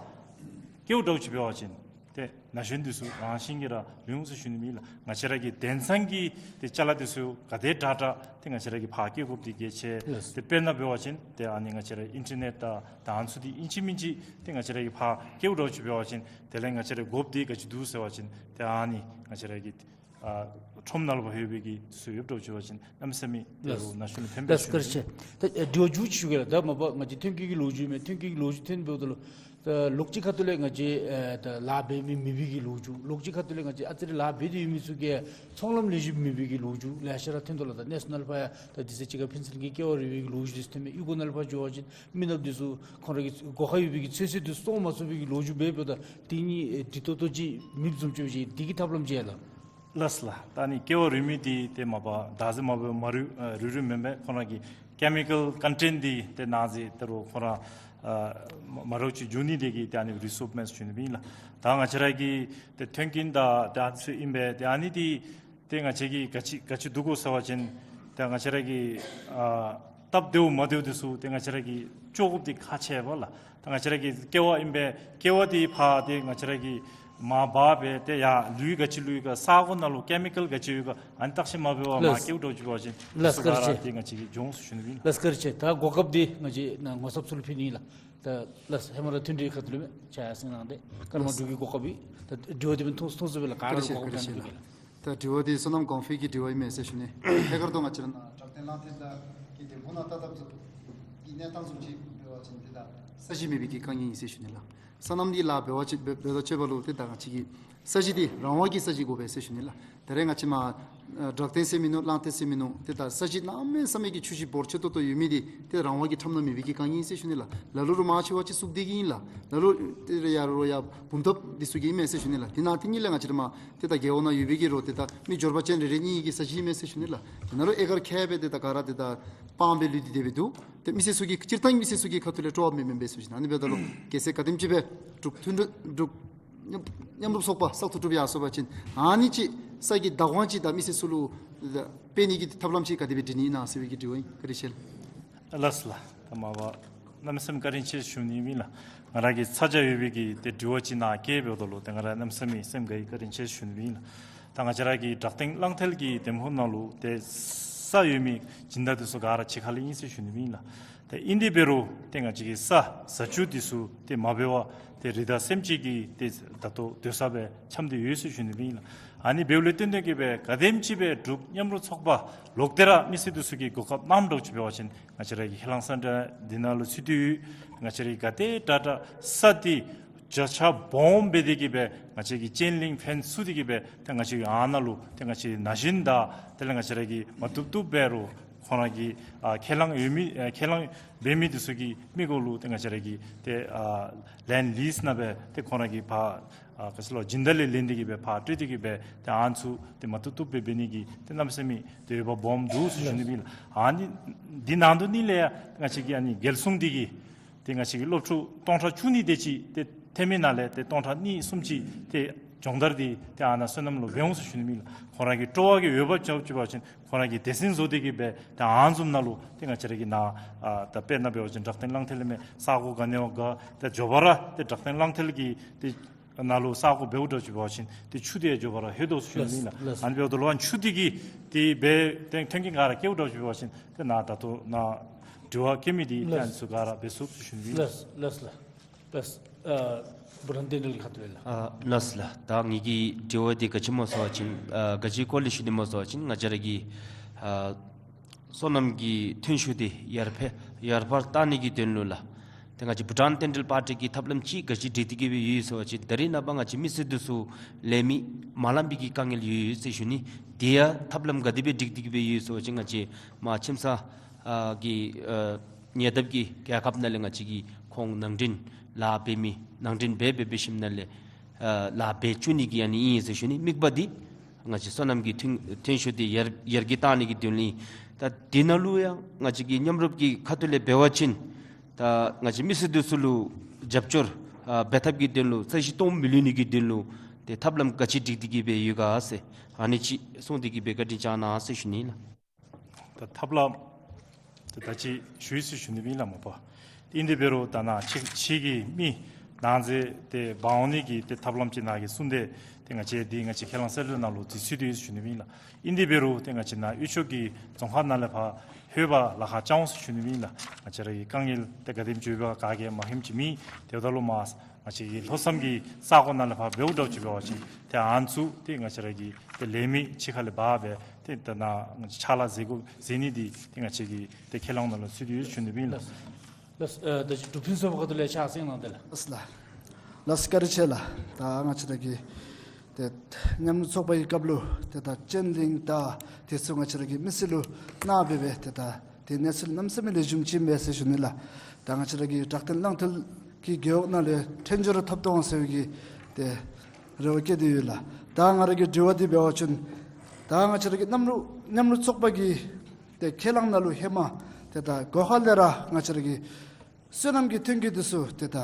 བསྐྱལཝ་འདྲཝ་ཅིག་འབད་བ་ཅིན་ཏེ་ན་གཞོན་འདི་ཚུ་རང་བཞིན་གྱིས་ར་ལུས་འོང་ཟེར་ཞུ་ནི་ཨིན་ལགས། ང་བཅས་ར་གི་དེང་སང་གི་ཏེ་ཅ་ལ་འདི་ཚུ་ག་དེ་དྲག་དྲག་ཏེ་ང་བཅས་ར་གིས་ཕར་བསྐྱལ་དགོཔ་འདི་གལ་ཆེ། ལགས། ཏེ་དཔེར་ན་འབད་བ་ཅིན་ཏེ་ཨ་ནི་ང་བཅས་ར་ཨིན་ཊར་ནེཊ་དང་ད་ཨ་ནི་ཚུ་འདི་ཨིན་ཅི་མིན་ཅི་ཏེ་ང་བཅས་ར་གིས་ཕར་བསྐྱལཝ་འདྲཝ་ཅིག་འབད་བ་ཅིན་དེ་ལས་ང་བཅས་ར་དགོཔ་འདི་ག་ཅི་འདུག་ཟེར་བ་ཅིན་ཏེ་ཨ་ནི་ང་བཅས་ར་གི་ཨ་ཁྲོམ་ནང་ལུ་ཕར་ཡོད་པའི་གི་ཚུ་ཡོདཔ་འདྲཝ་ཅིག་འབད་བ་ཅིན་གནམ་མེད་ས་མེད་ཏེ་ལགས། རོགས་ན་གཞོན་ལུ་ཕན་པས་ལགས། ཞུ་ནི་ཨིན། ད་ཨེ་དྲི་བ་མཇུག་ཅིག་ཞུ་གེ་ལགས། ད་མ་པ་ང་བཅས་མཐུན་རྐྱེན་གྱི་ལོ་རྒྱུས་མས། མཐུན་རྐྱེན་གྱི་ལོ་རྒྱུས་ཐོན་འབདཝ་ད་ལུ་ད་ལོགས་ཅིག་ཁ་ཐུག་ལས་ང་བཅས་ཨེ་ད་ལཱ་འབད་མི་མེད་པའི་གི་ལོ་རྒྱུས། ལོགས་ཅིག་ཁ་ཐུག་ལས་ང་བཅས་ཨ་ཙི་རེ་ལཱ་འབད་དེ་ཡོད་མི་ཚུ་གིས་ཚོང་ལམ་ལེགས་ཤོམ་མེད་པའི་གི་ལོ་རྒྱུས་ལེ་ཤ་ར་ཐོན་དོ་ལགས། ད་ནེ་ཤ་ནཱལ་ཕར་ཡང་ད་དུས་ཚོད་ཅིག་ཁར་ཕན་ཚུན་གྱི་ཀེ་བ་རུལ་བའི་གི་ལོ་རྒྱུས་འདི་ཚུ་ཐོན་མས། གཡུས་སྒོ་ནང་ལུ་ཕར་འགྱོ་བ་ཅིན་མི་ནགཔ་འདི་ཚུ་ཁོང་ར་གི་སྒོ་ཁར་ཡོད་པའི་གི་ཚོད་བསྲེ་འདི་ཚུ་བཙོང་མ་ཚུགས་པའི་གི་ལོ་རྒྱུས་འབདཝ་ད་འདི་གཉིས་ཨེ་འདྲིས་ཏོག་ཏོ་ཅིག་མེདཔ་བཟུམ་ཅིག་འབད་བ་ཅིན་འདི་གི་ཐབས་ལམ་ཅིག་ལགས། ལགས་ལགས། ད་ཨ་ནི་ཀེ་བ་རུལ་མི་འདི་ཏེ་མ་པ་ད་ཟེར་མ་པ་མ་རུལ་ཨ་རུལ་རུལ་མེན་པས། ཁོང་ར་གི་ཀེ་མི་ཀཱལ་ཀོན་ཊེནཊ་འདི་ཏེ་ནཱ་ཟེར་ཏེ་རོགས་ཁོང་ར་ཨ་མ་མ་རོགས་ཅིག་འགྱོ་ནི་དེ་གིས་ཏེ་ཨ་ནི་རུལ་སོཔ་མས་ཞུ་ནི་ཨིན་ལགས། ད་ང་བཅས་ར་གི་ཏེ་མཐུན་རྐྱེན་དང་ཏེ་ཨ་ནི་ཚུ་ཨིན་པས། ཏེ་ཨ་ནི་འདི་ཏེ་ང་བཅས་ཀྱིས་ག་ཅི་ག་ཅི་འདུག་གོ་ཟེར་བ་ཅིན་ཏེ་ང་བཅས་ར་གི་ཨ་སྟབས་བདེཝ་མ་བདེཝ་འདི་ཚུ་ཏེ་ང་བཅས་ར་གིས་བཅོ་དགོཔ་འདི་ཁག་ཆེ་བས་ལགས། ད་ང་བཅས་ར་གི་ཀེ་བ་ཨིན་པས། ཀེ་བ་འདི་ཕར་ཏེ་ང་བཅས་ར་གི་ མར་འབག་སྦེ་ཏེ་ཡར་ལུད་ག་ཅི་ལུད་ག་ས་གོ་ནང་ལུ་ཀེ་མི་ཀཱལ་ག་ཅི་ཡོད་ག་ཨ་ནི་བརྟག་དཔྱད་མ་འབད་བར་མར་ལགས། སྐྱེལཝ་འདྲཝ་ཅིག་འབད་བ་ཅིན་ལགས། དེ་ཚུ་ག་ར་ཏེ་ང་བཅས་ཀྱིས་འགྱོ་འོང་ཟེར་ཞུ་ནི་ཨིན་ལགས། ལགས་བཀའ་དྲིན་ཆེ། ད་གོ་སྐབས་འདི་ང་བཅས་ནཱ་ངོ་ཚབ་ཚུ་ལུ་ཕུལ་ནི་ཨིན་ལགས། ད་ལགས་ཧེ་མ་ར་མཐུན་སྒྲིག་ཁ་ཐུག་ལས་མས་ཕྱག་ཡར་སེང་གནང་སྟེ་ཀརྨ་འབྲུག་གི་གོ་སྐབས་ཨིན། ད་དྲི་བ་འདི་སྦེ་ཐུང་ཐུང་སུ་སྦེ་ལགས། ག་ར་ལུ་གོ་སྐབས་གནང་ནི་ཨིན་ལགས། ད་དྲི་བ་འདི་བསོད་ནམས་གོང་འཕེལ་གྱི་དྲི་བ་ཨིན་མས་ཟེར་ཞུ་ནི། ཧེ་ཁར་ཏེ་ང་བཅས་ར་ནཱ་དྲག་སྟེང་གླང་མཐིལ་དང་གི་འདེམས་ཁོངས་ནང་ལྟ་སྟབས་ཀྱི་གནས་སྟངས་བཟུམ་ཅིག་འབད་བ་ཅིན་ཏེ་ད་ས་གཞི་མེད་པའི་གི་དཀའ་ངལ་ཨིན་ཟེར་ཞུ་ནི་ལགས། སོ་ནམ་གྱི་ལཱ་འབད་བ་ཅིན་འབད་འབད་དོ་ཅིག་འབད་རུང་ཏེ་ད་ང་བཅས་ཀྱི་ས་གཞི་འདི་རང་དབང་གི་ས་གཞི་དགོ་པས་ཟེར་ཞུ་ནི་ལགས། ད་རེས་ང་བཅས་མར་ཨ་དྲག་སྟེང་ཟེར་མི་ནུག་གླང་མཐིལ་ཟེར་མི་ནུག་ཏེ་ད་ས་གཞི་གནམ་མེད་ས་མེད་ཀྱི་ཆུ་གཞི་འབོར་ཆེ་ཏོག་ཏོ་ཡོད་མི་འདི་ཏེ་རང་དབང་གི་ཁྲམ་ནང་མེད་པའི་གི་དཀའ་ངལ་ཨིན་ཟེར་ཞུ་ནི་ལགས། ལ་ལུ་རུང་མང་ཆེ་བ་ཅིག་སུག་སྡེ་གི་ཨིན་ལགས། ལ་ལུ་ཏེ་རེ་ཡར་རུང་ཡར་བུམ་ཐབ་འདི་ཚུ་གི་ཨིན་མས་ཟེར་ཞུ་ནི་ལགས། དེ་ནང་དེ་གཉིས་ལས་ང་བཅས་ར་མར་ཏེ་ད་རྒེད་འོག་ནང་ཡོད་པའི་གི་རུང་ཏེ་ད་མི་འབྱོར་པ་ཅན་རེ་རེ་གཉིས་ཀྱི་ས་གཞི་ཨིན་མས་ཟེར་ཞུ་ནི་ལགས། དེ་ནང་ལུ་ཨེ་ཀར་ཁལ་སྦེ་ཏེ་ད་ག་ར་ཏེ་ད་སྤང་སྦེ་ལུས་ཏེ་དེ་སྦེ་འདུག། ཏེ་མི་སེར་ཚུ་གི་སྤྱིར་བཏང་མི་སེར་ཚུ་གི་ཁ་ཐུག་ལས་སྤྲོ་བ་མེད་མེན་པས་ཟེར་ཞུ་ནི། ཨ་ནི་འབདཝ་ད་ལུ་གལ་སྲིད་ག་དེམ་ཅིག་སྦེ་འབྲུག་མཐུན་འབྲེལ་འབྲུག་མཉམ་མཉམ་རུབ་ཚོགས་པ་གསར་དུ་གྲུབ་ཡར་སོང་པ་ཅིན་ཨ་ནི་ཅིག་ས་གི་བདག་དབང་ཅིག་ད་མི་སེར་ཚུ་ལུ་སྤེལ་ནི་གི་ཐབས་ལམ་ཅིག་ག་དེ་སྦེ་སྒྲིག་ནི་ཨིན་ན་ཟེར་བའི་གི་དྲི་བ་ཨིན། བཀའ་དྲིན་ཆེ་ལགས། ལགས་ལགས། ད་མ་པ་གནམ་མེད་ས་མེད་བཀའ་དྲིན་ཆེ་ཞུ་ནི་ཨིན་ལགས། ང་ར་གི་ཚ་གྱང་ཡོད་པའི་གི་ཏེ་དྲི་བ་ཅིག་ནཱ་བཀོད་འབདཝ་ད་ལུ་ཏེ་ང་ར་གནམ་མེད་ས་མེད་སེམས་དགའ་ཡི། བཀའ་དྲིན་ཆེ་ཞུ་ནི་ཨིན་ལགས། ད་ང་བཅས་ར་གི་དྲག་སྟེང་གླང་མཐིལ་གྱི་འདེམས་ཁོངས་ནང་ལུ་ཏེ་ས་ཡོད་མི་སྦྱིན་བདག་འདི་ཚུ་ག་ར་ཕྱི་ཁ་ལས་ཨིན་ཟེར་ཞུ་ནི་ཨིན་ལགས། ཏེ་ཨིན་དེ་འབད་རུང་ཏེ་ང་བཅས་ཀྱི་ས་ས་ཆུ་འདི་ཚུ་ཏེ་མ་འབད་བར་ཏེ་རི་དྭགས་སེམས་ཅན་གྱིས་ཏེ་ད་ལྟོ་སྡོད་ས་སྦེ་འཁྱམས་ཏེ་ཡོད་ཟེར་ཞུ་ནི་ཨིན་ལགས། ཨ་ནི་འབདཝ་ལས་བརྟེན་ཏེ་གིས་སྦེ་ག་དེམ་ཅིག་སྦེ་འབྲུག་མཉམ་རུབ་ཚོགས་པ་ལོག་སྟེ་ར་མི་སེར་འདི་ཚུ་གིས་གོ་སྐབས་གནངམ་འདྲཝ་ཅིག་འབད་བ་ཅིན་ང་བཅས་ར་གི་ཁས་བླངས་ས་འདྲ་འདི་ནང་ལུ་ཚུད་དེ་ཡོད། ང་བཅས་ར་གིས་ག་དེ་དྲག་དྲག་ས་འདི་བརྒྱ་ཆ་སྦོམ་འབད་དེ་གིས་སྦེ་ང་བཅས་ཀྱིས་ཅེན་ལིང་ཕེནསི་བཙུགས་ཏེ་གིས་སྦེ་ཏེ་ང་བཅས་ཀྱིས་ཨ་ནཱ་ལུ་ཏེ་ང་བཅས་ན་གཞོན་དང་དེ་ལས་ང་བཅས་ར་གིས་མ་བཏུབ་བཏུབ་འབད་རུང་ཁོང་ར་གི་ཨ་ཁས་བླངས་ཡོད་མི་ཨ་ཁས་བླངས་འབད་མི་འདི་ཚུ་གི་མི་གུ་ལུ་ཏེ་ང་བཅས་ར་གིས་ཏེ་ཨ་ལེནཌ་ལིསི་ནང་སྦེ་ཏེ་ཁོང་ར་གི་ཕར་ཨ་ག་ཅི་ལོ་སྦྱིན་བདག་ལས་ལེན་ཏེ་གིས་སྦེ་ཕར་སྤྲོད་དེ་གིས་སྦེ་ཏེ་ཨ་ནི་ཚུ་ཏེ་མ་བཏུབ་བཏུབ་སྦེ་འབད་ནི་གི་ཏེ་གནམ་མེད་ས་མེད་ཏེ་འོས་འབབ་སྦོམ་འདུག་ཟེར་ཞུ་ནི་ཨིན་ལགས། ཨ་ནི་འདི་ནང་དོན་ནི་ལས་ཡང་ང་བཅས་ཀྱི་ཨ་ནི་རྒྱལ་སྲུང་འདི་གིས་ཏེ་ང་བཅས་ཀྱི་སློབ་ཕྲུག་སྟོང་ཕྲག་བཅུ་གཉིས་དེ་ཅིག་ཏེ་ཐོན་མི་ནང་ལས་ཏེ་སྟོང་ཕྲག་གཉིས་གསུམ་ཅིག་ཏེ་སྦྱོང་བརྡར་འདི་ཏེ་ཨ་ནཱ་སོ་ནམ་ལུ་འབད་འོང་ཟེར་ཞུ་ནི་ཨིན་ལགས། ཁོང་ར་གི་སྤྲོ་བ་གི་འོས་འབབ་ཅིག་ཅིག་འབད་བ་ཅིན་ཁོང་ར་གིས་སྡེ་ཚན་བཟོ་སྟེ་གིས་སྦེ་ཏེ་ཨ་ནི་བཟུམ་ནང་ལུ་ཏེ་ང་བཅས་ར་གི་ནཱ་ཨ་ད་དཔེར་ན་འབད་བ་ཅིན་དྲག་སྟེང་གླང་མཐིལ་ལས་མར་ས་གོ་ག་ནི་བ་ག་ཏེ་མགྱོགས་པ་ར་ཏེ་དྲག་སྟེང་གླང་མཐིལ་གྱི་ཏེ་ནང་ལུ་ས་གོ་འབདཝ་འདྲཝ་ཅིག་འབད་བ་ཅིན་ཏེ་ཆུ་འདི་ཡང་མགྱོགས་པ་ར་ལྷོད་དོ་ཟེར་ཞུ་ནི་ཨིན་ལགས། ལགས། ཨ་ནི་འབདཝ་ད་ལུ་ཨ་ནི་ཆུ་འདི་གིས་ཏེ་འབད་ཏེ་མཐུན་རྐྱེན་ག་ར་བསྐྲུན་འོང་འདྲཝ་ཅིག་འབད་བ་ཅིན་ཏེ་ནཱ་ད་ལྟོ་ནཱ་དྲི་བ་བཀོད་མི་འདི་ཏེ་ཨ་ནི་ཚུ་ག་ར་འབད་ཚུགས་ཟེར་ཞུ་ནི་ཨིན་ལགས། ལགས་ལགས་ལགས། ལགས། ཨ་བུ་རམ་བསྟན་འཕེལ་ཁ་ཐུག་ལས་ལགས། ཨ་ལགས་ལགས། ད་ངེ་གི་དྲི་བ་འདི་ག་ཅི་སྨོ་ཟེར་བ་ཅིན་ཨ་ག་ཅི་སྐོར་ལས་ཞུ་ནི་སྨོ་ཟེར་བ་ཅིན་ང་བཅས་ར་གི་ཨ་སོ་ནམ་གྱི་ཐོན་ཤུགས་འདི་ཡར་འཕེལ་ཡར་འཕར་བཏང་ནི་གི་དོན་ལུ་ལགས། ཏེ་ང་བཅས་བྷུ་ཊཱན་རྟེན་འབྲེལ་པར་ཊི་གི་ཐབས་ལམ་ཅིག་ག་ཅི་སྒྲིག་སྟེ་གིས་སྦེ་ཡོད་ཟེར་བ་ཅིན་ད་རེས་ནངས་པ་ང་བཅས་མི་སེར་འདི་ཚུ་ལེན་མི་མ་ལང་པའི་གི་དཀའ་ངལ་ཡོད་ཡོད་ཟེར་ཞུ་ནི། དེ་ཡང་ཐབས་ལམ་ག་དེ་སྦེ་སྒྲིག་སྟེ་གིས་སྦེ་ཡོད་ཟེར་བ་ཅིན་ང་བཅས་མར་ཁྱིམ་ཚང་ཨ་གི་ཨ་ཉེ་འདབས་ཀྱི་རྒྱལ་ཁབ་ནང་ལས་ང་བཅས་ཀྱིས་ཁོང་ནང་འདྲེན་ལཱ་འབད་མི་ནང་འདྲེན་འབད་འབད་འབད་ཞིནམ་ལས་ཨ་ལཱ་འབད་བཅུག་ནི་གི་ཨ་ནི་ཨིན་ཟེར་ཞུ་ནི། དམིགས་པ་འདི་ང་བཅས་སོ་ནམ་གྱི་ཐོན་ཐོན་ཤུགས་འདི་ཡར་ཡར་རྒྱས་བཏང་ནི་གི་དོན་ལུ་ཨིན། ད་དེ་ནང་ལུ་ཡང་ང་བཅས་ཀྱི་མཉམ་རུབ་ཀྱི་ཁ་ཐུག་ལས་འབད་བ་ཅིན་ད་ང་བཅས་མི་སེར་འདི་ཚུ་ལུ་རྒྱབ་སྐྱོར་ཨ་འབད་ཐབས་ཀྱི་དོན་ལུ་ས་གཞི་སྟོངམ་མི་ལུས་ནི་གི་དོན་ལུ་ཏེ་ཐབས་ལམ་ག་ཅི་སྒྲིག་སྟེ་གིས་སྦེ་ཡོད་ག་ཟེར་ཨ་ནི་ཅིག་གསུངས་ཏེ་གིས་སྦེ་བཀའ་དྲིན་བསྐྱང་གནང་ཟེར་ཞུ་ནི་ལགས། ད་ཐབས་ལམ་ད་ད་ཅི་ཞུ་ཡི་ཟེར་ཞུ་ནི་ཨིན་ལགས་མ་པ། ཨིན་དེ་འབད་རུང་ད་ནཱ་ཕྱི་ཕྱི་གི་མི་ནང་འཛུལ་ཏེ་འབག་འོང་ནི་གི་ཏེ་ཐབས་ལམ་ཅིག་ནཱ་གིས་གསུངས་ཏེ་ཏེ་ང་བཅས་འདི་ང་བཅས་ཁས་བླངས་གསལ་དོན་ནང་ལུ་འཛུལ་ཚུལ་འདི་ཡོད་ཟེར་ཞུ་ནི་ཨིན་ལགས། ཨིན་དེ་འབད་རུང་ཏེ་ང་བཅས་ནཱ་དབུས་ཕྱོགས་ཀྱི་རྫོང་ཁག་ནང་ལས་ཕར་ལྷོད་པར་ལཱ་ཁག་རྐྱབ་འོང་ཟེར་ཞུ་ནི་ཨིན་ལགས། ང་བཅས་ར་གི་དཀའ་ངལ་ཏེ་ག་དེམ་ཅིག་ཡོདཔ་ག་གིས་མ་ཧེམ་ཅིག་མེད། དེ་འབདཝ་ད་ལུ་མར་ང་བཅས་ཀྱི་ལྷོ་མཚམས་ཀྱི་ས་གོ་ནང་ལས་ཕར་འབདཝ་འདྲཝ་ཅིག་འབད་བ་ཅིན་ཏེ་ཨ་ནི་ཚུ་ཏེ་ང་བཅས་ར་གི་ཏེ་ལེན་མི་ཕྱི་ཁ་ལས་འབག་སྦེ་ཏེ་ད་ནཱ་ཕྱག་ལཱ་མཛད་དགོ་མཛད་ནི་འདི་ཏེ་ང་བཅས་ཀྱི་ཏེ་ཁས་བླངས་ནང་ལུ་ཚུད་དེ་ཡོད་ཟེར་ཞུ་ནི་ཨིན་ལགས། ལགས། ཨ་ད་ཅི་འབྲུག་ཕུན་ཚོགས་པ་ཁ་ཐུག་ལས་ཕྱག་སེང་གནང་སྟེ་ལགས། ལགས་ལགས། ལགས་བཀའ་དྲིན་ཆེ་ལགས། ད་ང་བཅས་ར་གི་ཏེ་མཉམ་རུབ་ཚོགས་པ་གི་སྐབས་ལུ་ཏེ་ད་ཅེན་ལིང་དང་དེ་ཚུ་ང་བཅས་ར་གི་མི་སེར་ལུ་གནང་སྦེ་སྦེ་ཏེ་ད་ཏེ་གནས་ཚུལ་གནམ་མེད་ས་མེད་ལེགས་ཤོམ་ཅིག་ཨིན་པས་ཟེར་ཞུ་ནི་ལགས། ད་ང་བཅས་ར་གི་དྲག་སྟེང་གླང་མཐིལ་གྱི་རྒེད་འོག་ནང་ལས་འཕྲིན་སྦྱོར་ཐོབ་ཐོབ་འོང་ཟེར་བའི་གི་ཏེ་རེ་བ་བསྐྱེད་དེ་ཡོད་ལགས། ད་ང་ར་གི་དྲི་བ་འདི་འབད་བ་ཅིན་ད་ང་བཅས་ར་གི་མཉམ་རུབ་མཉམ་རུབ་ཚོགས་པ་གི་ཏེ་ཁས་བླངས་ནང་ལུ་ཧེ་མ་ཏེ་ད་གོ་ཧ་ལས་ར་ང་བཅས་ར་གི་སོ་ནམ་གྱི་ཐོན་སྐྱེད་འདི་ཚུ་ཏེ་ད་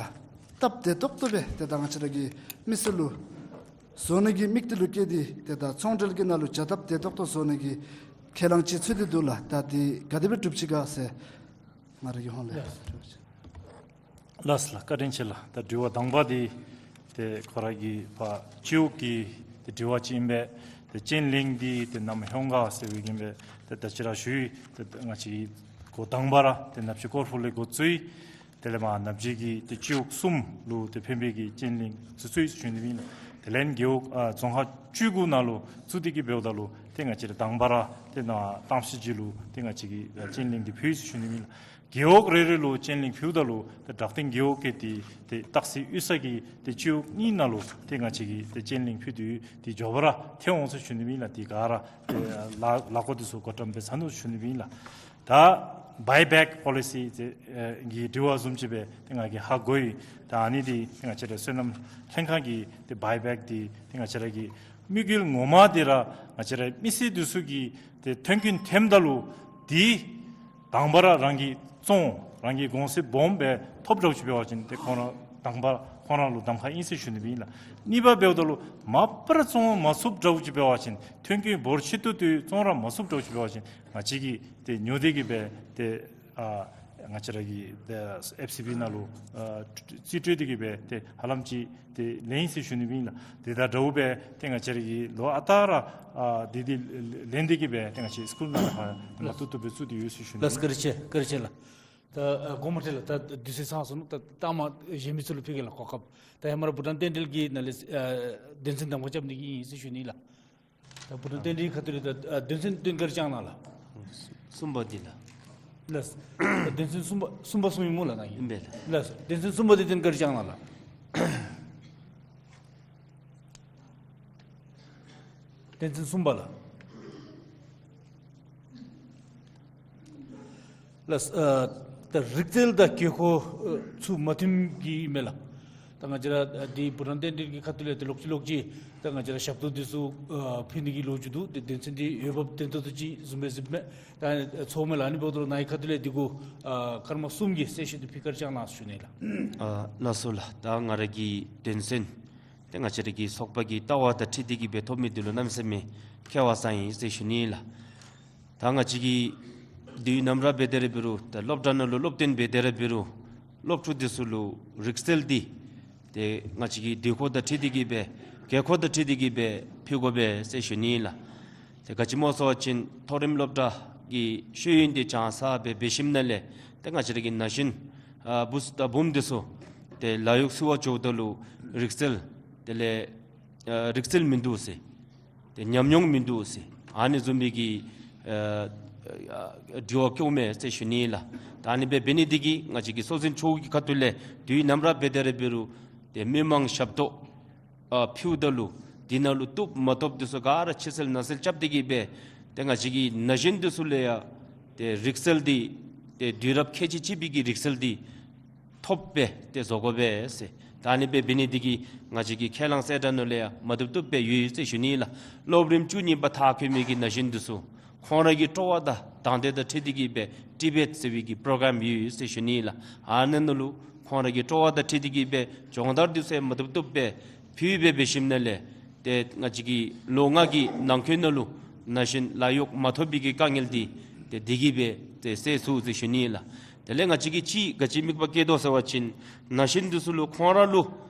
སྟབས་བདེ་ཏོག་ཏོ་སྦེ་ཏེ་ད་ང་བཅས་ར་གི་མི་སེར་ལུ་བཟོ་ནི་གི་དམིགས་གཏད་ལུ་བསྐྱེད་དེ་ཏེ་ད་ཚོང་འབྲེལ་གྱི་ནང་ལུ་བྱ་སྟབས་བདེ་ཏོག་ཏོ་བཟོ་ནི་གི་ཁས་བླངས་ཅིག་ཚུད་དེ་འདུག་ལགས། ད་འདི་ག་དེ་སྦེ་འགྲུབ་ཅི་ག་ཟེར་ང་ར་གི་ཧོངས་ལས། ལགས་ལགས། བཀའ་དྲིན་ཆེ་ལགས། ད་དྲི་བ་དང་པ་འདི་ ཏེ་ཁོ་ར་གི་ཕར་སྤྱི་འོག་གི་ཏེ་དྲི་བ་ཅིག་ཨིན་པས། ཏེ་ཅིན་ལིང་འདི་ཏེ་ནམ་ཧོང་ག་ཟེར་བའི་གི་ཨིན་པས། ཏེ་ད་ཅི་ར་ཞུ་ཡི། ཏེ་ང་བཅས་ཀྱིས་འགོ་དང་པ་ར་ཏེ་ནབ་ཆི་ཀོར་ཕུག་ལས་འགོ་བཙུགས། དེ་ལས་མར་ནབ་ཇི་གི་ཏེ་སྤྱི་འོག་གསུམ་ལུ་ཏེ་ཕན་པའི་གི་ཅིན་ལིང་བཙུགས་བཙུགས་ཞུ་ནི་ཨིན་ལགས། དེ་ལས་རྒེད་འོག་ཨ་རྫོང་ཁག་བཅུ་དགུ་ནང་ལུ་བཙུགས་ཏེ་གི་འབདཝ་ད་ལུ་ཏེ་ང་བཅས་ར་དང་པ་ར་ཏེ་ནཱ་རྟ་མགོ་སི་ཇི་ལུ་ཏེ་ང་བཅས་ཀྱིས་ཨ་ཅིན་ལིང་འདི་ཕུལ་ཡི་ཟེར་ཞུ་ནི་ཨིན་ལགས། རྒེད་འོག་རེ་རེ་ལུ་ཅིན་ལིང་ཕུལཝ་ད་ལུ་ཏེ་བདག་སྟེང་རྒེད་འོག་གི་ཏེ་ཏེ་སྟག་གཟིག་གཡུས་ས་གི་ཏེ་སྤྱི་འོག་གཉིས་ནང་ལུ་ཏེ་ང་བཅས་ཀྱིས་ཏེ་ཅིན་ལིང་ཕུལ་ཏེ་ཡོད། ཏེ་མགྱོགས་པ་ར་ཐོན་འོང་ཟེར་ཞུ་ནི་ཨིན་ལགས། ཏེ་ག་ར་ཏེ་ལཱ་ལཱ་འགོ་འདི་ཚུ་འགོ་འདྲེན་འབད་ཚར་ནུག་ཟེར་ཞུ་ནི་ཨིན་ལགས། ད་བའི་བེཀ་པོ་ལི་སི་ཏེ་ཨེ་གི་དྲི་བ་བཟུམ་ཅིག་སྦེ་ཏེ་ང་གིས་ཧ་གོ་ཡི། ད་ཨ་ནི་འདི་ཏེ་ང་བཅས་ར་སོ་ནམ་ལྷན་ཁག་གི་ཏེ་བའི་བེཀ་འདི་ཏེ་ང་བཅས་ར་གི་དམིགས་ཡུལ་ངོ་མ་འདི་ར་ང་བཅས་ར་མི་སེར་འདི་ཚུ་གིས་ཏེ་ཐོན་ཁུངས་ཐོནམ་ད་ལུ་འདི་དང་པ་ར་རང་གིས་བཙོང་རང་གིས་གོང་ཚད་སྦོམ་སྦེ་ཐོབ་འདྲཝ་ཅིག་འབད་བ་ཅིན་ཏེ་ཁོང་ར་དང་པ་ཁོང་ར་ལུ་གདམ་ཁ་ཨིན་ཟེར་ཞུ་ནི་ཨིན་ལགས། གཉིས་པ་འབདཝ་ད་ལུ་མ་པ་ར་བཙོང་མ་ཚུགསཔ་འདྲཝ་ཅིག་འབད་བ་ཅིན་ཐོན་ཁུངས་འབོར་ཆེ་ཏོག་ཏོ་བཙོང་ར་མ་ཚུགསཔ་འདྲཝ་ཅིག་འབད་བ་ཅིན་ང་བཅས་ཀྱིས་ཏེ་ཉོ་སྟེ་གི་སྦེ་ཏེ་ཨ་ང་བཅས་ར་གི་ཏེ་ཨེཕ་སི་བི་ནང་ལུ་ཨ་རྩིས་སྤྲོད་དེ་གི་སྦེ་ཏེ་ཧ་ལམ་ཅིག་ཏེ་ལེན་ཡི་ཟེར་ཞུ་ནི་ཨིན་ལགས། ཏེ་ད་འདྲཝ་སྦེ་ཏེ་ང་བཅས་ར་གི་ལོ་ཨ་རྟག་ར་ཨ་འདི་འདི་ལེན་ཏེ་གི་སྦེ་ཏེ་ང་བཅས་སི་ཀུལ་ནང་ལུ་ཕར་མ་ཐུབ་ཐུབ་སྦེ་བཙུགས་ཏེ་ཡོད་ཟེར་ཞུ་ནི་ལགས། ཨིན། བཀའ་དྲིན་ཆེ་བཀའ་དྲིན་ཆེ་ལགས། ད་ཨ་དགོངསམ་མ་ཁྲེལ་ལགས། ད་དུས་ཚོད་ཚང་སོང་ནུག། ད་ལྟ་མ་གཞན་མི་ཚུ་ལུ་ཕུལ་གེ་ལགས་གོ་སྐབས། ད་ཧེ་མ་ར་བུ་ཊཱན་རྟེན་འབྲེལ་གྱི་ནང་ལས་ཨ་དོན་ཚན་དང་པ་རྐྱབ་ནི་གི་ཨིན་ཟེར་ཞུ་ནི་ལགས། ད་བུ་ཊཱན་རྟེན་འབྲེལ་ཁ་ཐུག་ལས་ད་ཨ་དོན་ཚན་བདུན་བཀའ་དྲིན་བསྐྱང་གནང་ལགས། གསུམ་པ་འདི་ལགས། ལགས། ད་དོན་ཚན་གསུམ་པ་གསུམ་པ་གསུངམ་ཨིན་སྨོ་ལགས་ནཱ་གིས། ཨིན་པས་ལགས། ལགས། དོན་ཚན་གསུམ་པ་འདི་བདུན་བཀའ་དྲིན་བསྐྱང་གནང་ལགས། དོན་ཚན་གསུམ་པ་ལགས། ལགས། ཨ་ད་རིག་རྩལ་དང་དགོས་མཁོ་ཨ་ཚུ་མ་མཐུནམ་གྱིས་ཨིན་མས་ལགས། ད་ང་བཅས་ར་ཨ་འདི་བུ་ཊཱན་རྟེན་འབྲེལ་གྱི་ཁ་ཐུག་ལས་ཏེ་ལོག་ཅི་ལོག་ཅི་ད་ང་བཅས་ར་ཞབས་ཏོག་འདི་ཚུ་ཨ་ཕུལ་ནི་གི་ལོ་རྒྱུས་འདུག། ཏེ་དོན་ཚན་འདི་འོས་འབབ་ལྡན་ཏོག་ཏོ་ཅིག་བཟུམ་སྦེ་གཟིགསཝ་མས། ད་ཨ་ཚོརཝ་མས་ལགས། ཨ་ནི་འབདཝ་ད་ལུ་ནཱ་གི་ཁ་ཐུག་ལས་འདི་གུ་ཨ་སྐར་མ་གསུམ་གྱི་གསལ་བཤད་དེ་ཕུལ་བཀའ་དྲིན་བསྐྱང་གནང་ཟེར་ཞུ་ནི་ལགས། ཨ་ལགས་སོ་ལགས། ད་ང་ར་གི་དོན་ཚན་ཏེ་ང་བཅས་ར་གི་ཚོགས་པ་གི་ལྟ་བ་དང་འཁྲིལ་ཏེ་གི་སྦེ་ཐོབ་མི་འདི་ལུ་གནམ་མེད་ས་མེད་ཁེ་བ་བཟང་ཡི་ཟེར་ཞུ་ནི་ལགས། ད་ང་བཅས་ཀྱིས་དུས་ནམ་ར་འབད་དེ་ར་འབད་རུང་ད་སློབ་གྲྭ་ནང་ལུ་སློབ་སྟོན་འབད་དེ་ར་འབད་རུང་སློབ་ཕྲུག་འདི་ཚུ་ལུ་རིག་རྩལ་འདི་ཏེ་ང་བཅས་ཀྱི་དགོས་མཁོ་དང་འཁྲིལ་ཏེ་གི་སྦེ་དགོས་མཁོ་དང་འཁྲིལ་ཏེ་གི་སྦེ་ཕུལ་དགོ་པས་ཟེར་ཞུ་ནི་ལགས། ཏེ་ག་ཅི་སྨོ་ཟེར་བ་ཅིན་མཐོ་རིམ་སློབ་གྲྭ་གི་ཤེས་ཡོན་འདི་སྦྱང་ཚར་སྦེ་འབད་ཞིནམ་ལས་ཏེ་ང་བཅས་ར་གི་ན་གཞོན་ཨ་བུཚ་དང་བུམོ་འདི་ཚུ་ཏེ་ལཱ་གཡོག་འཚོལ་བར་འགྱོཝ་ད་ལུ་རིག་རྩལ་དེ་ལས་ཨ་རིག་རྩལ་མིན་འདུག་ཟེར། ཏེ་ཉམས་མྱོང་མིན་འདུག་ཟེར། ཨ་ནི་བཟུམ་མའི་གི་ཨ་ཨ་དྲི་བ་བཀོདཔ་མས་ཟེར་ཞུ་ནི་ལགས། ད་ཨ་ནི་སྦེ་འབད་ནི་འདི་གིས་ང་བཅས་ཀྱི་ཚོགས་ཆེན་ཚོགས་ཀྱི་ཁ་ཐུག་ལས་དུས་ནམ་ར་འབད་དེ་ར་འབད་རུང་ཏེ་མི་མང་ཞབས་ཏོག་ཨ་ཕུལཝ་ད་ལུ་འདི་ནང་ལུ་བཏུབ་མ་བཏུབ་འདི་ཚུ་ག་ར་ཕྱི་སེལ་ནང་སེལ་རྐྱབ་སྟེ་གི་སྦེ་ཏེ་ང་བཅས་ཀྱི་ན་གཞོན་འདི་ཚུ་ལུ་ཡང་ཏེ་རིག་རྩལ་འདི་ཏེ་དུས་རབས་ཁལ་གཅིག་གཅིག་པའི་གི་རིག་རྩལ་འདི་ཐོབ་སྦེ་ཏེ་བཟོ་དགོ་པས་ཟེར། ད་ཨ་ནི་སྦེ་འབད་ནི་འདི་གིས་ང་བཅས་ཀྱི་ཁས་བླངས་གསལ་བསྒྲགས་ནང་ལུ་ཡང་མ་བཏུབ་བཏུབ་སྦེ་ཡོད་ཟེར་ཞུ་ནི་ལགས། སློབ་རིམ་བཅུ་གཉིས་པ་མཐར་འཁྱོལ་མི་གི་ན་གཞོན་འདི་ཚུ་ཁོང་ར་གི་སྤྲོ་བ་དང་དང་འདོད་དང་འཁྲིལ་ཏེ་གི་སྦེ་ཊི་བེཊ་ཟེར་བའི་གི་པྲོ་གརམ་ཡོད་ཟེར་ཞུ་ནི་ལགས། ཨ་ནི་ནང་ལུ་ཁོང་ར་གི་སྤྲོ་བ་དང་འཁྲིལ་ཏེ་གི་སྦེ་སྦྱོང་བརྡར་འདི་ཚུ་ཡང་མ་བཏུབ་བཏུབ་སྦེ་ཕུལ་སྦེ་འབད་ཞིནམ་ལས་ཏེ་ང་བཅས་ཀྱི་ལོ་ལྔ་གི་ནང་འཁོད་ནང་ལུ་ན་གཞོན་ལཱ་གཡོག་མ་ཐོབ་པའི་གི་དཀའ་ངལ་འདི་ཏེ་འདི་གིས་སྦེ་ཏེ་སེལ་ཚུགས་ཟེར་ཞུ་ནི་ལགས། དེ་ལས་ང་བཅས་ཀྱིས་ཅིག་ག་ཅི་དམིགས་པ་བསྐྱེད་དོ་ཟེར་བ་ཅིན་ན་གཞོན་འདི་ཚུ་ལུ་ཁོང་ར་ལུ་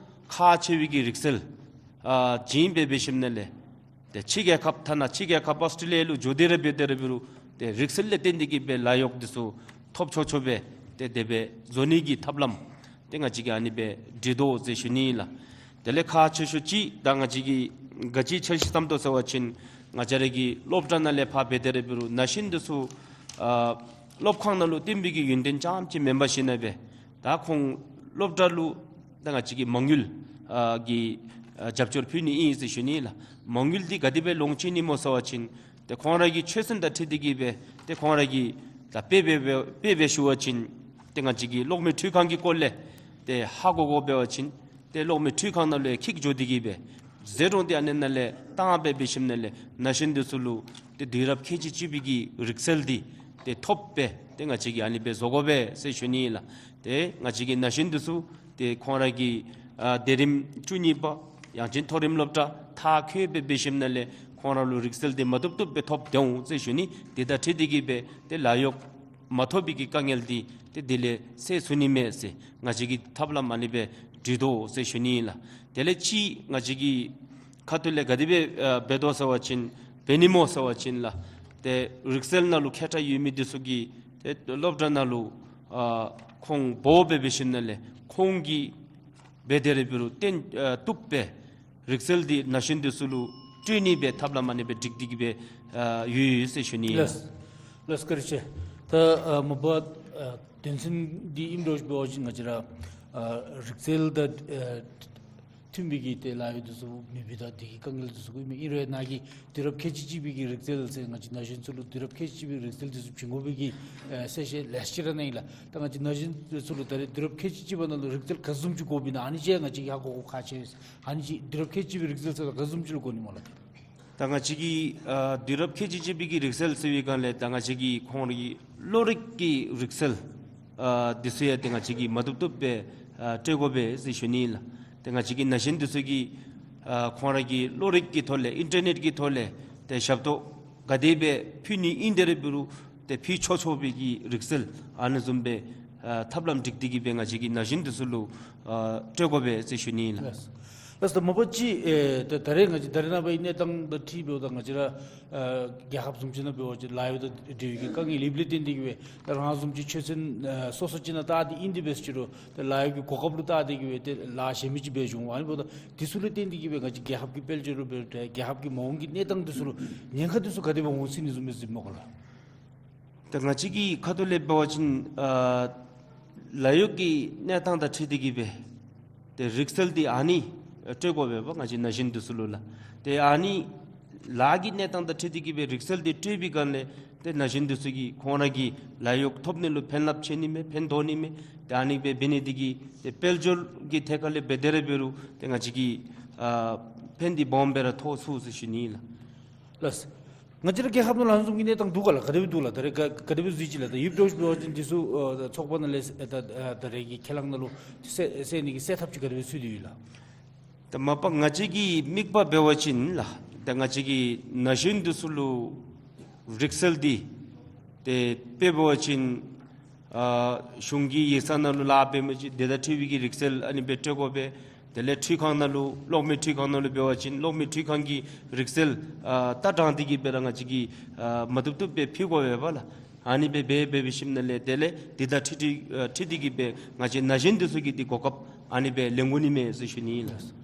ཁག་ཆེ་བའི་གི་རིག་རྩལ་ཨ་བྱིན་སྦེ་འབད་ཞིནམ་ལས་ཏེ་ཕྱི་རྒྱལ་ཁབ་ཐ་ན་ཕྱི་རྒྱལ་ཁབ་ཨཱོས་ཊྲེ་ལི་ཡ་ལུ་འགྱོ་སྟེ་ར་འབད་དེ་ར་འབད་རུང་ཏེ་རིག་རྩལ་ལས་བརྟེན་ཏེ་གི་སྦེ་ལཱ་གཡོག་འདི་ཚུ་ཐོབ་ཆོག་ཆོག་སྦེ་ཏེ་དེ་སྦེ་བཟོ་ནི་གི་ཐབས་ལམ་ཏེ་ང་བཅས་ཀྱིས་ཨ་ནི་སྦེ་སྒྲིག་དོ་ཟེར་ཞུ་ནི་ལགས། དེ་ལས་ཁག་ཆེ་ཤོས་ཅིག་ད་ང་བཅས་ཀྱིས་ག་ཅི་འཆར་གཞི་བརྩམ་དོ་ཟེར་བ་ཅིན་ང་བཅས་ར་གི་སློབ་གྲྭ་ནང་ལས་ཕར་འབད་དེ་ར་འབད་རུང་ན་གཞོན་འདི་ཚུ་ཨ་སློབ་ཁང་ནང་ལུ་བསྟེན་པའི་གི་ཡོན་ཏན་རྐྱངམ་ཅིག་མེན་པར་ཞིན་ན་སྦེ་ད་ཁོང་སློབ་གྲྭ་ལུ་ད་ང་བཅས་ཀྱིས་མ་དངུལ་ཨ་གི་ཨ་རྒྱབ་སྐྱོར་ཕུལ་ནི་ཨིན་ཟེར་ཞུ་ནི་ལགས། མ་དངུལ་འདི་ག་དེ་སྦེ་ལོངས་སྤྱོད་ནི་སྨོ་ཟེར་བ་ཅིན་ཏེ་ཁོང་ར་གི་ཆོས་སེམས་དང་འཁྲིལ་ཏེ་གི་སྦེ་ཏེ་ཁོང་ར་གི་ད་དཔེ་སྦེ་སྦེ་དཔེ་སྦེ་ཞུ་བ་ཅིན་ཏེ་ང་བཅས་ཀྱི་གློག་མེ་འཕྲུལ་ཁང་གི་སྐོར་ལས་ཏེ་ཧ་གོ་དགོ་པ་འབད་བ་ཅིན་ཏེ་གློག་མེ་འཕྲུལ་ཁང་ནང་ལུ་ཡང་འཁྱིད་འགྱོ་སྟེ་གི་སྦེ་ཟད་འགྲོ་འདི་ཨ་ནི་ནང་ལས་བཏང་སྦེ་འབད་ཞིནམ་ལས་ན་གཞོན་འདི་ཚུ་ལུ་ཏེ་དུས་རབས་ཁལ་གཅིག་གཅིག་པའི་གི་རིག་རྩལ་འདི་ཏེ་ཐོབ་སྦེ་ཏེ་ང་བཅས་ཀྱིས་ཨ་ནི་སྦེ་བཟོ་དགོ་པས་ཟེར་ཞུ་ནི་ལགས། ཏེ་ང་བཅས་ཀྱི་ན་གཞོན་འདི་ཚུ་ཏེ་ཁོང་ར་གི་ཨ་མཐོ་རིམ་བཅུ་གཉིས་པ་ཡང་ཅིན་མཐོ་རིམ་སློབ་གྲྭ་མཐར་འཁྱོལ་སྦེ་འབད་ཞིནམ་ལས་ཁོང་ར་ལུ་རིག་རྩལ་འདི་མ་བཏུབ་བཏུབ་སྦེ་ཐོབ་སྟེ་འོང་ཟེར་ཞུ་ནི། དེ་དང་འཁྲིལ་ཏེ་གི་སྦེ་ཏེ་ལཱ་གཡོག་མ་ཐོབ་པའི་གི་དཀའ་ངལ་འདི་ཏེ་དེ་ལས་སེལ་ཚུགས་ནི་མས་ཟེར་ང་བཅས་ཀྱིས་ཐབས་ལམ་ཨ་ནི་སྦེ་ འབྲི་དོ་ཟེར་ཞུ་ནི་ཨིན་ལགས། དེ་ལས་ཅིག་ང་བཅས་ཀྱི་ཁ་ཐུག་ལས་ག་དེ་སྦེ་ཨ་འབད་དོ་ཟེར་བ་ཅིན་འབད་ནི་སྨོ་ཟེར་བ་ཅིན་ལགས། ཏེ་རིག་རྩལ་ནང་ལུ་མཁས་དྲགས་ཡོད་མི་འདི་ཚུ་གིས་ཏེ་སློབ་གྲྭ་ནང་ལུ་ཨ་ཁོང་འབོ་སྦེ་འབད་ཞིནམ་ལས་ཁོང་གིས་འབད་དེ་ར་འབད་རུང་བརྟན་ཨ་བཏུབ་སྦེ་རིག་རྩལ་འདི་ན་གཞོན་འདི་ཚུ་ལུ་སྤྲོད་ནི་སྦེ་ཐབས་ལམ་ཨ་ནི་སྦེ་སྒྲིག་སྟེ་གི་སྦེ་ཨ་ཡོད་ཡོད་ཟེར་ཞུ་ནི་ཨིན་ལགས། ལགས་ལགས། བཀའ་དྲིན་ཆེ། ད་ཨ་མ་པ་ཨ་དོན་ཚན་འདི་ཨིནམ་འདྲཝ་ཅིག་འབད་བ་ཅིན་ང་བཅས་ར་ཨ་རིག་རྩལ་དང་ཨ་མཐུན་པའི་གི་ཏེ་ལཱ་གཡོག་འདི་ཚུ་མེད་པའི་ད་འདི་གི་དཀའ་ངལ་འདི་ཚུ་གོཝ་མས། ཨིན་རུང་ནཱ་གིས་དུས་རབས་ཁལ་གཅིག་གཅིག་པའི་གི་རིག་རྩལ་ཟེར་ང་བཅས་ན་གཞོན་ཚུ་ལུ་དུས་རབས་ཁལ་གཅིག་གཅིག་པའི་རིག་རྩལ་འདི་ཚུ་བྱིན་དགོ་པའི་གི་ཨ་གསལ་བཤད་ལེ་ཤ་ཅིག་ར་གནང་ཡི་ལགས། ད་ང་བཅས་ན་གཞོན་ཚུ་ལུ་ད་རེས་དུས་རབས་ཁལ་གཅིག་གཅིག་པ་ནང་ལུ་རིག་རྩལ་ག་བཟུམ་ཅིག་དགོཔ་ཨིན་ན་ཨ་ནི་ཅིག་ང་བཅས་ཧ་གོ་དགོཔ་ཁག་ཆེ་བས། ཨ་ནི་ཅིག་དུས་རབས་ཁལ་གཅིག་པའི་རིག་རྩལ་ཟེརཝ་ད་ག་བཟུམ་ཅིག་ལུ་གོ་ནི་སྨོ་ལགས། ད་ང་བཅས་ཀྱི་ཨ་དུས་རབས་ཁལ་གཅིག་གཅིག་པའི་གི་རིག་རྩལ་ཟེར་བའི་སྒང་ལས་ད་ང་བཅས་ཀྱི་ཁོང་རའི་གི་བློ་རིག་གི་རིག་རྩལ་ཨ་འདི་ཚུ་ཡང་ཏེ་ང་བཅས་ཀྱིས་མ་བཏུབ་བཏུབ་སྦེ་ཨ་སྤྲོད་དགོ་པས་ཟེར་ཞུ་ནི་ཨིན་ལགས། ཏེ་ང་བཅས་ཀྱི་ན་གཞོན་འདི་ཚུ་གིས་ཨ་ཁོང་ར་གི་བློ་རིག་གི་ཐོག་ལས་ཨིན་ཊར་ནེཊ་གི་ཐོག་ལས་ཏེ་ཞབས་ཏོག་ག་དེ་སྦེ་ཕུལ་ནི་ཨིན་དེ་ར་འབད་རུང་ཏེ་ཕུལ་ཆོག་ཆོག་པའི་གི་རིག་རྩལ་ཨ་ནི་བཟུམ་སྦེ་ཨ་ཐབས་ལམ་སྒྲིག་སྟེ་གི་སྦེ་ང་བཅས་ཀྱི་ན་གཞོན་འདི་ཚུ་ལུ་ཨ་སྤྲོད་དགོ་པས་ཟེར་ཞུ་ནི་ཨིན་ལགས། ལགས། ལགས་ད་མ་པ་ཅིག་ཨེ་ད་ད་རེས་ང་བཅས་ད་རེས་ནངས་པའི་གནས་སྟངས་དང་འཁྲིལ་འབདཝ་ད་ང་བཅས་ར་ཨ་རྒྱལ་ཁབ་བཟུམ་ཅིག་ནང་འབད་བ་ཅིན་ལཱ་གཡོག་དང་འབྲེལ་བའི་གི་དཀའ་ངལ་ཡོདཔ་ལས་བརྟེན་ཏེ་གི་སྦེ་ད་རང་བཟུམ་ཅིག་ཆོས་ཚན་ཨ་སོ་སོ་ཅིག་ནང་བལྟ་སྟེ་ཨིན་ཏེ་འབད་ཟེར་རུང་ད་ལཱ་གཡོག་གི་གོ་སྐབས་ལུ་བལྟ་སྟེ་གི་སྦེ་ཏེ་ལཱ་གཞན་མི་ཅིག་འབད་འགྱོ་འོང་། ཨ་ནི་འབདཝ་ད་འདི་ཚུ་ལུ་བརྟེན་ཏེ་གི་སྦེ་ང་བཅས་རྒྱལ་ཁབ་ཀྱི་དཔལ་འབྱོར་ལུ་འབད་རུང་རྒྱལ་ཁབ་ཀྱི་མ་འོངས་ཀྱི་གནས་སྟངས་འདི་ཚུ་ལུ་ཉེན་ཁ་འདི་ཚུ་ག་དེ་སྦེ་འོང་སྲིད་ནི་བཟུམ་སྦེ་གཟིགསཔ་སྨོ་ག་ལགས། ད་ང་བཅས་ཀྱི་ཁ་ཐུག་ལས་འབད་བ་ཅིན་ཨ་ལཱ་གཡོག་གི་གནས་སྟངས་དང་འཁྲིལ་ཏེ་གི་སྦེ་ཏེ་རིག་རྩལ་འདི་ཨ་ནི་ཨ་སྤྲོད་དགོ་པས་པ་ང་བཅས་ན་གཞོན་འདི་ཚུ་ལུ་ལགས། ཏེ་ཨ་ནི་ལཱ་གི་གནས་སྟངས་དང་འཁྲིལ་ཏེ་གི་སྦེ་རིག་རྩལ་འདི་སྤྲོད་པའི་སྒང་ལས་ཏེ་ན་གཞོན་འདི་ཚུ་གིས་ཁོང་ར་གི་ལཱ་གཡོག་ཐོབ་ནི་ལུ་ཕན་རླབས་ཆེ་ནི་མས། ཕན་ཐོགས་ནི་མས། ཏེ་ཨ་ནི་སྦེ་འབད་ནི་འདི་གིས་ཏེ་དཔལ་འབྱོར་གྱི་ཐད་ཁར་ལས་འབད་དེ་ར་འབད་རུང་ཏེ་ང་བཅས་ཀྱི་ཨ་ཕན་འདི་སྦོམ་སྦེ་ར་ཐོགས་ཚུགས་ཟེར་ཞུ་ནི་ཨིན་ལགས། ལགས། ང་བཅས་ར་རྒྱལ་ཁབ་ནང་ལུ་ཨ་ནི་བཟུམ་གྱི་གནས་སྟངས་འདུག་ག་ལགས། ག་དེ་སྦེ་འདུག་ལགས། ད་རེས་ག་ག་དེ་སྦེ་གཟིགས་ཅི་ལགས། ད་ཡོདཔ་འདྲཝ་ཅིག་འབད་བ་ཅིན་འདི་ཚུ་ཨ་ཚོགས་པ་ནང་ལས་ཨ་ད་ཨ་ད་རེས་ཀྱི་ཁས་བླངས་ནང་ལུ་སེལ་སེལ་ནི་གི་སེལ་ཐབས་ཅིག་ག་དེ་སྦེ་ཚུད་དེ་ཡོད་ལགས། ད་མ་པ་ང་བཅས་ཀྱི་དམིགས་པ་འབད་བ་ཅིན་ལགས། ད་ང་བཅས་ཀྱི་ན་གཞོན་འདི་ཚུ་ལུ་རིག་རྩལ་འདི་ཏེ་དཔེ་འབད་བ་ཅིན་ཨ་གཞུང་གི་ཡིག་ཚང་ནང་ལུ་ལཱ་འབད་མི་ཅིག་དེ་དང་འཁྲིལ་བའི་གི་རིག་རྩལ་ཨ་ནི་སྦེ་སྤྲོད་དགོ་པས། དེ་ལས་འཕྲུལ་ཁང་ནང་ལུ་གློག་མེ་འཕྲུལ་ཁང་ནང་ལུ་འབད་བ་ཅིན་གློག་མེ་འཕྲུལ་ཁང་གི་རིག་རྩལ་ཨ་ལྟ་སྟངས་འདི་གི་སྦེ་ར་ང་བཅས་ཀྱིས་ཨ་མ་བཏུབ་བཏུབ་སྦེ་ཕུལ་དགོ་པས་པ་ལགས། ཨ་ནི་སྦེ་འབད་འབད་འབད་ཞིནམ་ལས་དེ་ལས་འདི་དང་འཁྲིལ་ཏེ་ཨ་འཁྲིལ་ཏེ་གི་སྦེ་ང་བཅས་ན་གཞོན་འདི་ཚུ་གིས་འདི་གོ་སྐབས་ཨ་ནི་སྦེ་ལེན་དགོ་ནི་མས་ཟེར་ཞུ་ནི་ཨིན་ལགས།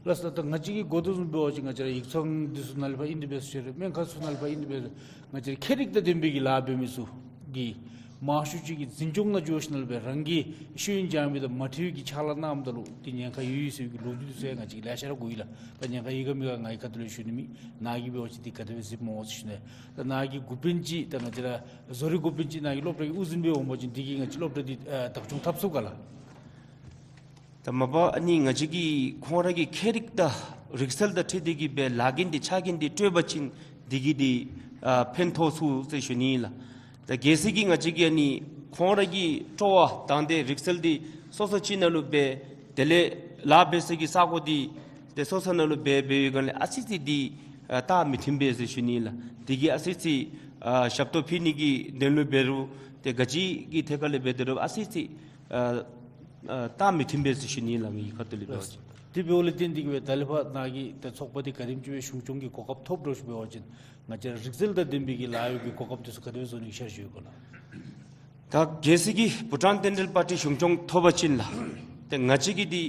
ལགས་སོ། ད་ང་བཅས་ཀྱིས་གོ་དོ་བཟུམ་འབད་བ་ཅིན་ང་བཅས་ར་ཡིག་ཚང་འདི་ཚུ་ནང་ལས་ཕར་ཨིན་ཏེ་འབད་ཟེར་རུང་སྨན་ཁང་ཚུ་ནང་ལས་ཕར་ཨིན་ཏེ་འབད་ང་བཅས་ར་ཁྱད་རིག་དང་ལྡན་པའི་གི་ལཱ་འབད་མི་ཚུ་གིས་མང་ཤོས་ཅིག་གིས་འཛིན་སྐྱོང་ནང་འགྱོ་ཞིནམ་ལས་སྦེ་རང་གི་ཤེས་ཡོན་སྦྱང་མི་དང་མ་འཁྲིལ་བའི་གི་ཕྱག་ལཱ་གནངམ་ད་ལུ་ཏེ་ཉེན་ཁ་ཡོད་ཡོད་ཟེར་བའི་གི་ལོ་རྒྱུས་འདི་ཚུ་ཡང་ང་བཅས་ཀྱིས་ལེ་ཤ་ར་གོ་ཡི་ལགས། ད་ཉེན་ཁ་ཡོད་ག་མེད་ག་ང་གི་ཁ་ཐུག་ལས་ཞུ་ནི་མེད། ནཱ་གིས་འབད་བ་ཅིན་འདི་ག་དེ་སྦེ་གཟིགསཔ་སྨོ་ཟེར་ཞུ་ནི། ད་ནཱ་གི་འགོ་དཔོན་ཅིག་ད་ང་བཅས་ར་བཟོ་རིག་འགོ་དཔོན་ཅིག་ནཱ་གིས་སློབ་གྲྭ་གི་དབུ་འཛིན་སྦེ་འོང་པ་ཅིན་འདི་གིས་ང་བཅས་སློབ་གྲྭ་འདི་ཨ་བདག་སྐྱོང་འཐབ་ཚུགས་ག་ལགས། ད་མ་པ་ཨ་ནི་ང་བཅས་ཀྱིས་ཁོང་ར་གི་ཁྱད་རིག་དང་རིག་རྩལ་དང་འཁྲིལ་ཏེ་གི་སྦེ་ལཱ་འགན་འདི་ཕྱག་འགན་འདི་སྤྲོད་པ་ཅིན་འདི་གིས་འདི་ཨ་ཕན་ཐོགས་ཚུགས་ཟེར་ཞུ་ནི་ཨིན་ལགས། ད་གལ་སྲིད་ཀྱི་ང་བཅས་ཀྱིས་ཨ་ནི་ཁོང་ར་གི་སྤྲོ་བ་དང་འདི་རིག་རྩལ་འདི་སོ་སོ་ཅིག་ནང་ལུ་འབད་དེ་ལས་ལཱ་འབད་ས་གི་ས་གོ་འདི་ཏེ་སོ་སོ་ནང་ལུ་འབད་འབད་བའི་སྒང་ལས་ཨ་ཙི་ཙི་འདི་ཨ་རྟགས་མི་མཐུན་པས་ཟེར་ཞུ་ནི་ཨིན་ལགས། འདི་གིས་ཨ་ཙི་ཙི་ཨ་ཞབས་ཏོག་ཕུལ་ནི་གི་དོན་ལུ་འབད་རུང་ཏེ་ག་ཅི་གི་ཐད་ཁར་ལས་འབད་དེ་རུང་ཨ་ཙི་ཙི་ཨ་ཨ་རྟགས་མི་མཐུན་པས་ཟེར་ཞུ་ནི་ཨིན་ལགས། ངེའི་ཁ་ཐུག་ལས་འབད་བ་ཅིན། དེ་འབདཝ་ལས་བརྟེན་ཏེ་གི་སྦེ་ད་ལས་ཕར་ནཱ་གིས་ཏེ་ཚོགས་པ་འདི་ག་དེམ་ཅིག་སྦེ་གཞུང་སྐྱོང་གི་གོ་སྐབས་ཐོབ་འདྲཝ་ཅིག་འབད་བ་ཅིན་ང་བཅས་ར་རིག་རྩལ་དང་ལྡན་པའི་གི་ལཱ་གཡོག་གི་གོ་སྐབས་འདི་ཚུ་ག་དེ་སྦེ་བཟོ་ནི་གི་འཆར་གཞི་ཡོད་ག་ལགས། ད་གལ་སྲིད་ཀྱི་བྷུ་ཊཱན་བསྟན་འགྲོའི་པར་ཊི་གཞུང་སྐྱོང་ཐོབ་པ་ཅིན་ལགས། ཏེ་ང་བཅས་ཀྱིས་འདི་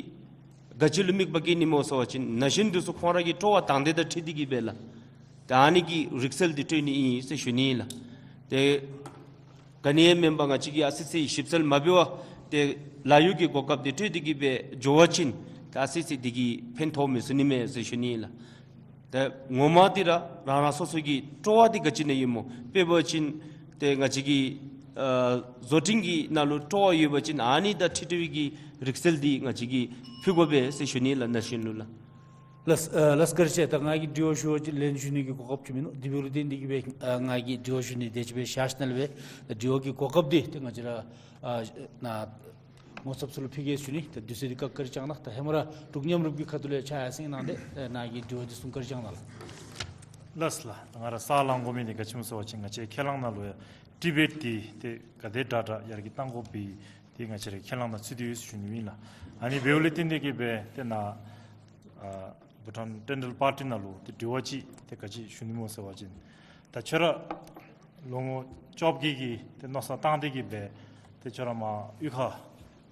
ག་ཅི་ལུ་དམིགས་པ་བསྐྱེད་ནི་སྨོ་ཟེར་བ་ཅིན་ན་གཞོན་འདི་ཚུ་ཁོང་ར་གི་སྤྲོ་བ་དང་འདི་དང་འཁྲིལ་ཏེ་གི་སྦེ་ལགས། ཏེ་ཨ་ནི་གི་རིག་རྩལ་འདི་སྤྲོད་ནི་ཨིན་ཟེར་ཞུ་ནི་ཨིན་ལགས། ཏེ་ག་ནི་ཡང་མེན་པར་ང་བཅས་ཀྱིས་ཨ་ཙི་ཙི་ཞིབ་འཚོལ་མ་འབད་བར་ཏེ་ལཱ་གཡོག་གི་གོ་སྐབས་འདི་སྤྲོད་དེ་གི་སྦེ་འགྱོ་བ་ཅིན་ཏེ་ཨ་ཙི་ཙི་འདི་གིས་ཕན་ཐོགས་མི་ཚུགས་ནི་མས་ཟེར་ཞུ་ནི་ཨིན་ལགས། ཏེ་ངོ་མ་འདི་ར་རང་རང་སོ་སོ་གི་སྤྲོ་བ་འདི་ག་ཅི་ནང་ཡོད་སྨོ། དཔེ་འབད་བ་ཅིན་ཏེ་ང་བཅས་ཀྱི་ཨ་བཟོ་སྐྲུན་གྱི་ནང་ལུ་སྤྲོ་བ་ཡོད་པ་ཅིན་ཨ་ནི་དང་འཁྲིལ་ཏེ་གི་རིག་རྩལ་འདི་ང་བཅས་ཀྱིས་ཕུལ་དགོ་པས་ཟེར་ཞུ་ནི་ལགས། ན་གཞོན་ལུ་ལགས། ལགས་ཨ་ལགས་བཀའ་དྲིན་ཆེ། ད་ང་གིས་དྲི་བ་ཞུ་བ་ཅིན་ལན་ཞུ་ནི་གི་གོ་སྐབས་ཅིག་མིན་ནུག། དེ་འབདཝ་ལས་བརྟེན་ཏེ་གི་སྦེ་ཨ་ང་གིས་དྲི་བ་ཞུ་ནི་དེ་ཅིག་སྦེ་བཞག་ཞིནམ་ལས་སྦེ་ད་དྲི་བ་གི་གོ་སྐབས་འདི་ཏེ་ང་བཅས་ར་ཨ་ནཱ་ངོ་ཚབ་ཚུ་ལུ་ཕུལ་གེ་ཞུ་ནི། ད་དུས་ཚོད་འདི་བཀག་བཀག་ར་བཅག་གནང་། ད་ཧེ་མ་ར་འབྲུག་མཉམ་རུབ་ཀྱི་ཁ་ཐུག་ལས་ཕྱག་ཡར་སེང་གནང་སྟེ་ནཱ་གི་དྲི་བ་འདི་གསུང་བཀའ་དྲིན་བསྐྱང་གནང་ལགས། ལགས་ལགས། ང་ར་ས་ལང་དགོ་མི་འདི་ག་ཅི་སྨོ་ཟེར་བ་ཅིན་ང་བཅས་ཁས་བླངས་ནང་ལུ་ཡང་ཊི་བེཊ་འདི་ཏེ་ག་དེ་དྲག་དྲག་ཡར་རྒྱས་གཏང་དགོ་པའི་ ཏེ་ང་བཅས་ར་ཁས་བླངས་ནང་ཚུད་དེ་ཡོད་ཟེར་ཞུ་ནི་ཨིན་ལགས། ཨ་ནི་འབདཝ་ལས་བརྟེན་ཏེ་གིས་སྦེ་ཏེ་ནཱ་ཨ་བྷུ་ཊཱན་ཊེན་ཌལ་པར་ཊི་ནང་ལུ་ཏེ་དྲི་བ་ཅིག་ཏེ་ག་ཅི་ཞུ་ནི་སྨོ་ཟེར་བ་ཅིན་ད་ཁྱོད་ར་ལོ་ངོ་བཅོ་བརྒྱད་ཀྱི་ཏེ་མནོ་བསམ་བཏང་སྟེ་གིས་སྦེ་ཏེ་ཁྱོད་ར་མར་གཡུས་ཁ་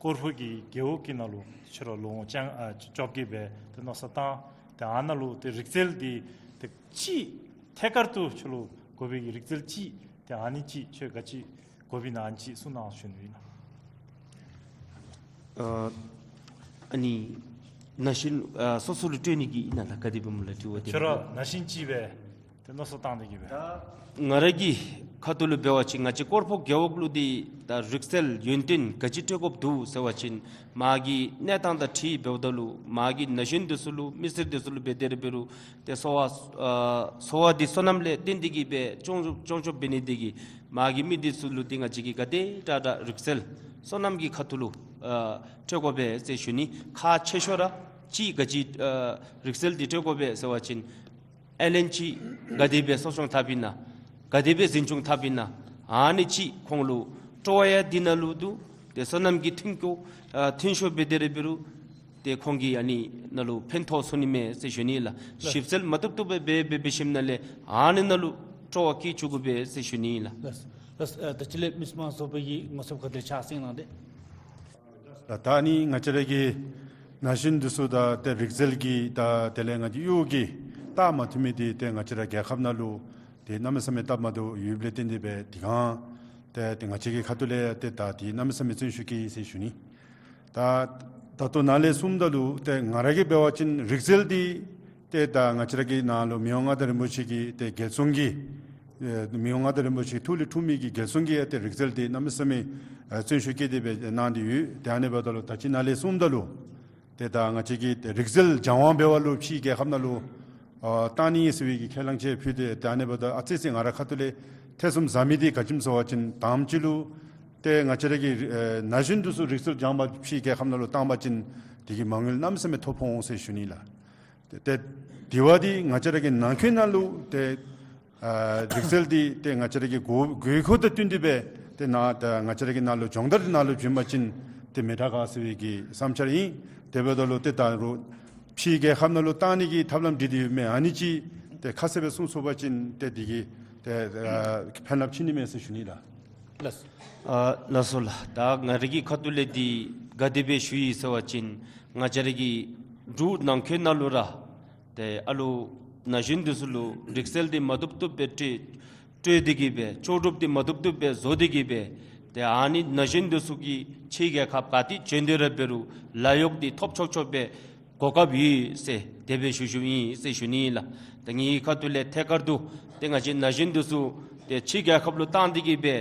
ཀོར་ཕུ་གི་རྒེད་འོག་གི་ནང་ལུ་ཁྱོད་ར་ལོ་ངོ་བཅོ་ཨ་བཅོ་བརྒྱད་སྦེ་ཏེ་མནོ་བསམ་བཏང་། ཏེ་ཨ་ནཱ་ལུ་ཏེ་རིག་རྩལ་འདི་ཏེ་ཅིག་ཐད་ཀར་དུ་ཁྱོད་ལུ་དགོ་པའི་གི་རིག་རྩལ་ཅིག་ཏེ་ཨ་ནི་ཅིག་ཁྱོད་ག་ཅི་དགོ་པས་ན་ཨ་ནི་ཅིག་གསུང་གནང་ཞུ་ནི་ཨིན་ལགས། ཨ་ཨ་ནི་ན་གཞོན་ཨ་སོ་སོ་ལུ་སྤྲོད་ནི་གི་ཨིན་ན་ལགས། ག་དེ་སྦེ་སྨོ་ལགས་དྲི་བ་དེ། ཁྱོད་ར་ན་གཞོན་ཅིག་སྦེ་ཏེ་མནོ་བསམ་བཏང་སྟེ་གིས་སྦེ། ད་ང་ར་གི་ཁ་ཐུག་ལུ་འབད་བ་ཅིན་ང་བཅས་ཀོར་ཕུ་རྒེད་འོག་ལུ་འདི་ད་རིག་རྩལ་ཡོན་ཏན་ག་ཅི་སྤྲོད་དགོཔ་འདུག་ཟེར་བ་ཅིན་མ་གི་གནས་སྟངས་དང་འཁྲིལ་འབདཝ་ད་ལུ་མ་གི་ན་གཞོན་འདི་ཚུ་ལུ་མི་སེར་འདི་ཚུ་ལུ་འབད་དེ་ར་འབད་རུང་ཏེ་འཚོ་བ་ཨ་འཚོ་བ་འདི་སོ་ནམ་ལས་བརྟེན་ཏེ་གིས་སྦེ་སྐྱོང་སྐྱོང་སྐྱོང་འབད་ནི་དེ་གིས་མ་གི་མི་འདི་ཚུ་ལུ་ཏེ་ང་བཅས་ཀྱིས་ག་དེ་དྲག་དྲག་རིག་རྩལ་སོ་ནམ་གྱི་ཁ་ཐུག་ལུ་ཨ་སྤྲོད་དགོ་པས་ཟེར་ཞུ་ནི། ཁག་ཆེ་ཤོས་ར་ཅིག་ག་ཅི་ཨ་རིག་རྩལ་འདི་སྤྲོད་དགོ་པས་ཟེར་བ་ཅིན་ཨེ་ལེན་ཅིག་ག་དེ་སྦེ་གསོ་སྐྱོང་འཐབ་ཨིན་ན། ག་དེ་སྦེ་འཛིན་སྐྱོང་འཐབ་ཨིན་ན། ཨ་ནི་ཅིག་ཁོང་ལུ་སྤྲོ་བ་ཡང་འདི་ནང་ལུ་འདུག། ཏེ་སོ་ནམ་གྱི་མཐུན་སྐྱོ་ཨ་མཐུན་ཤོས་འབད་དེ་ར་འབད་རུང་ཏེ་ཁོང་གིས་ཨ་ནི་ནང་ལུ་ཕན་ཐོགས་ཚུགས་ནི་མས་ཟེར་ཞུ་ནི་ལགས། ལགས། ཞིབ་འཚོལ་མ་བཏུབ་བཏུབ་སྦེ་འབད་འབད་འབད་ཞིནམ་ལས་ཨ་ནི་ནང་ལུ་སྤྲོ་བ་སྐྱེ་བཅུག་དགོ་པས་ཟེར་ཞུ་ནི་ལགས། ལགས། ལགས། ཨ་ད་ཅི་ལས་མི་དམངས་ཚོགས་པ་གི་ངོ་སོབ་ཁ་ཐུག་ལས་ཕྱག་སེང་གནང་སྟེ། ད་ད་ནི་ང་བཅས་ར་གི་ན་གཞོན་འདི་ཚུ་ད་ཏེ་རིག་རྩལ་གྱི་ད་དེ་ལས་ང་བཅས་གཡོག་གི་སྟབས་མ་བདེ་མི་འདི་ཏེ་ང་བཅས་ར་རྒྱལ་ཁབ་ནང་ལུ་ཏེ་གནམ་མེད་ས་མེད་སྟབས་མ་བདེཝ་ཡོདཔ་ལས་བརྟེན་ཏེ་སྦེ་དེ་སྒང་ཏེ་ཏེ་ང་བཅས་ཀྱི་ཁ་ཐུག་ལས་ཏེ་ད་ཏེ་གནམ་མེད་ས་མེད་བརྩོན་ཤུགས་བསྐྱེད་ཡི་ཟེར་ཞུ་ནི། ད་ད་ལྟོ་ནཱ་ལས་གསུངམ་ད་ལུ་ཏེ་ང་ར་གིས་འབད་བ་ཅིན་རིག་རྩལ་འདི་ཏེ་ད་ང་བཅས་ར་གི་ནང་ལུ་མི་དབང་མངའ་བདག་རིན་པོ་ཆེ་གི་ཏེ་རྒྱལ་བཙུན་གྱི་ཨེ་མི་དབང་མངའ་བདག་རིན་པོ་ཆེ་ཐུགས་ལས་འཁྲུངས་མི་གི་རྒྱལ་བཙུན་གྱི་ཨེ་ཏེ་རིག་རྩལ་འདི་གནམ་མེད་ས་མེད་ཨེ་བརྩོན་ཤུགས་བསྐྱེད་དེ་སྦེ་གནང་སྟེ་ཡོད། ཏེ་ཨ་ནི་འབདཝ་ད་ལུ་ད་ཅི་ནཱ་ལས་གསུངམ་ད་ལུ་ཏེ་ད་ང་བཅས་ཀྱིས་ཏེ་རིག་རྩལ་སྦྱང་བ་འབད་བ་ལུ་ཕྱིའི་རྒྱལ་ཁབ་ནང་ལུ་ཨ་བཏང་ནི་ཟེར་བའི་གི་ཁས་བླངས་ཅིག་ཕུལ་ཏེ་ཏེ་ཨ་ནི་འབདཝ་ད་ཨ་ཙི་ཙི་ང་ར་ཁ་ཐུག་ལས་ཐེ་ཚོམ་ཟ་མི་འདི་ག་ཅི་སྨོ་ཟེར་བ་ཅིན་དང་པ་ཅིག་ལུ་ཏེ་ང་བཅས་ར་གི་ཨེ་ན་གཞོན་འདི་ཚུ་རིག་རྩལ་སྦྱང་བར་ཕྱིའི་རྒྱལ་ཁབ་ནང་ལུ་བཏང་པ་ཅིན་དེ་གི་མ་དངུལ་གནམ་མེད་ས་མེད་ཐོབ་འོང་ཟེར་ཞུ་ནི་ལགས། ཏེ་ཏེ་དེ་བ་འདི་ང་བཅས་ར་གི་ནང་འཁོད་ནང་ལུ་ཏེ་ཨ་རིག་རྩལ་འདི་ཏེ་ང་བཅས་ར་གི་དགོས་དགོས་མཁོ་དང་བསྟུན་ཏེ་སྦེ་ཏེ་ནཱ་ད་ང་བཅས་ར་གི་ནང་ལུ་སྦྱོང་བརྡར་ནང་ལུ་བྱིན་པ་ཅིན་ཏེ་མི་དྲག་ག་ཟེར་བའི་གི་བསམ་འཆར་ཨིན། དེ་འབདཝ་ད་ལུ་ཏེ་ད་རུང་ཕྱིའི་རྒྱལ་ཁབ་ནང་ལུ་བཏང་ནི་གི་ཐབས་ལམ་འདི་འདི་ཡོད་མེད་ཨ་ནི་ཅིག་ཏེ་ཁ་གསལ་སྦེ་གསུང་ཚུགས་པ་ཅིན་ཏེ་དེ་གིས་ཏེ་ཨ་ཕན་རླབས་ཆེ་ནི་མས་ཟེར་ཞུ་ནི་ལགས། ལགས། ཨ་ལགས་སོ་ལགས། ད་ང་ར་གི་ཁ་ཐུག་ལས་འདི་ག་དེ་སྦེ་ཞུ་ཡི་ཟེར་བ་ཅིན་ང་བཅས་ར་གི་འབྲུག་ནང་འཁོད་ནང་ལུ་ར་ཏེ་ཨ་ལུ་ན་གཞོན་འདི་ཚུ་ལུ་རིག་རྩལ་འདི་མ་བཏུབ་བཏུབ་སྦེ་སྤྲོད་སྤྲོད་དེ་གིས་སྦེ་ལྕོགས་གྲུབ་འདི་མ་བཏུབ་བཏུབ་སྦེ་བཟོ་སྟེ་གིས་སྦེ་ཏེ་ཨ་ནི་ན་གཞོན་འདི་ཚུ་གིས་ཕྱིའི་རྒྱལ་ཁབ་ག་ཏེ་བྱོན་ཏེ་ར་འབད་རུང་ལཱ་གཡོག་འདི་ཐོབ་ཆོག་ཆོག་སྦེ་གོ་སྐབས་ཡོད་ཟེར་དེ་སྦེ་ཞུ་ཞུཝ་ཨིན་ཟེར་ཞུ་ནི་ལགས། ད་ངེའི་ཁ་ཐུག་ལས་ཐད་ཀར་དུ་ཏེ་ང་བཅས་ན་གཞོན་འདི་ཚུ་ཏེ་ཕྱིའི་རྒྱལ་ཁབ་ལུ་བཏང་སྟེ་གིས་སྦེ་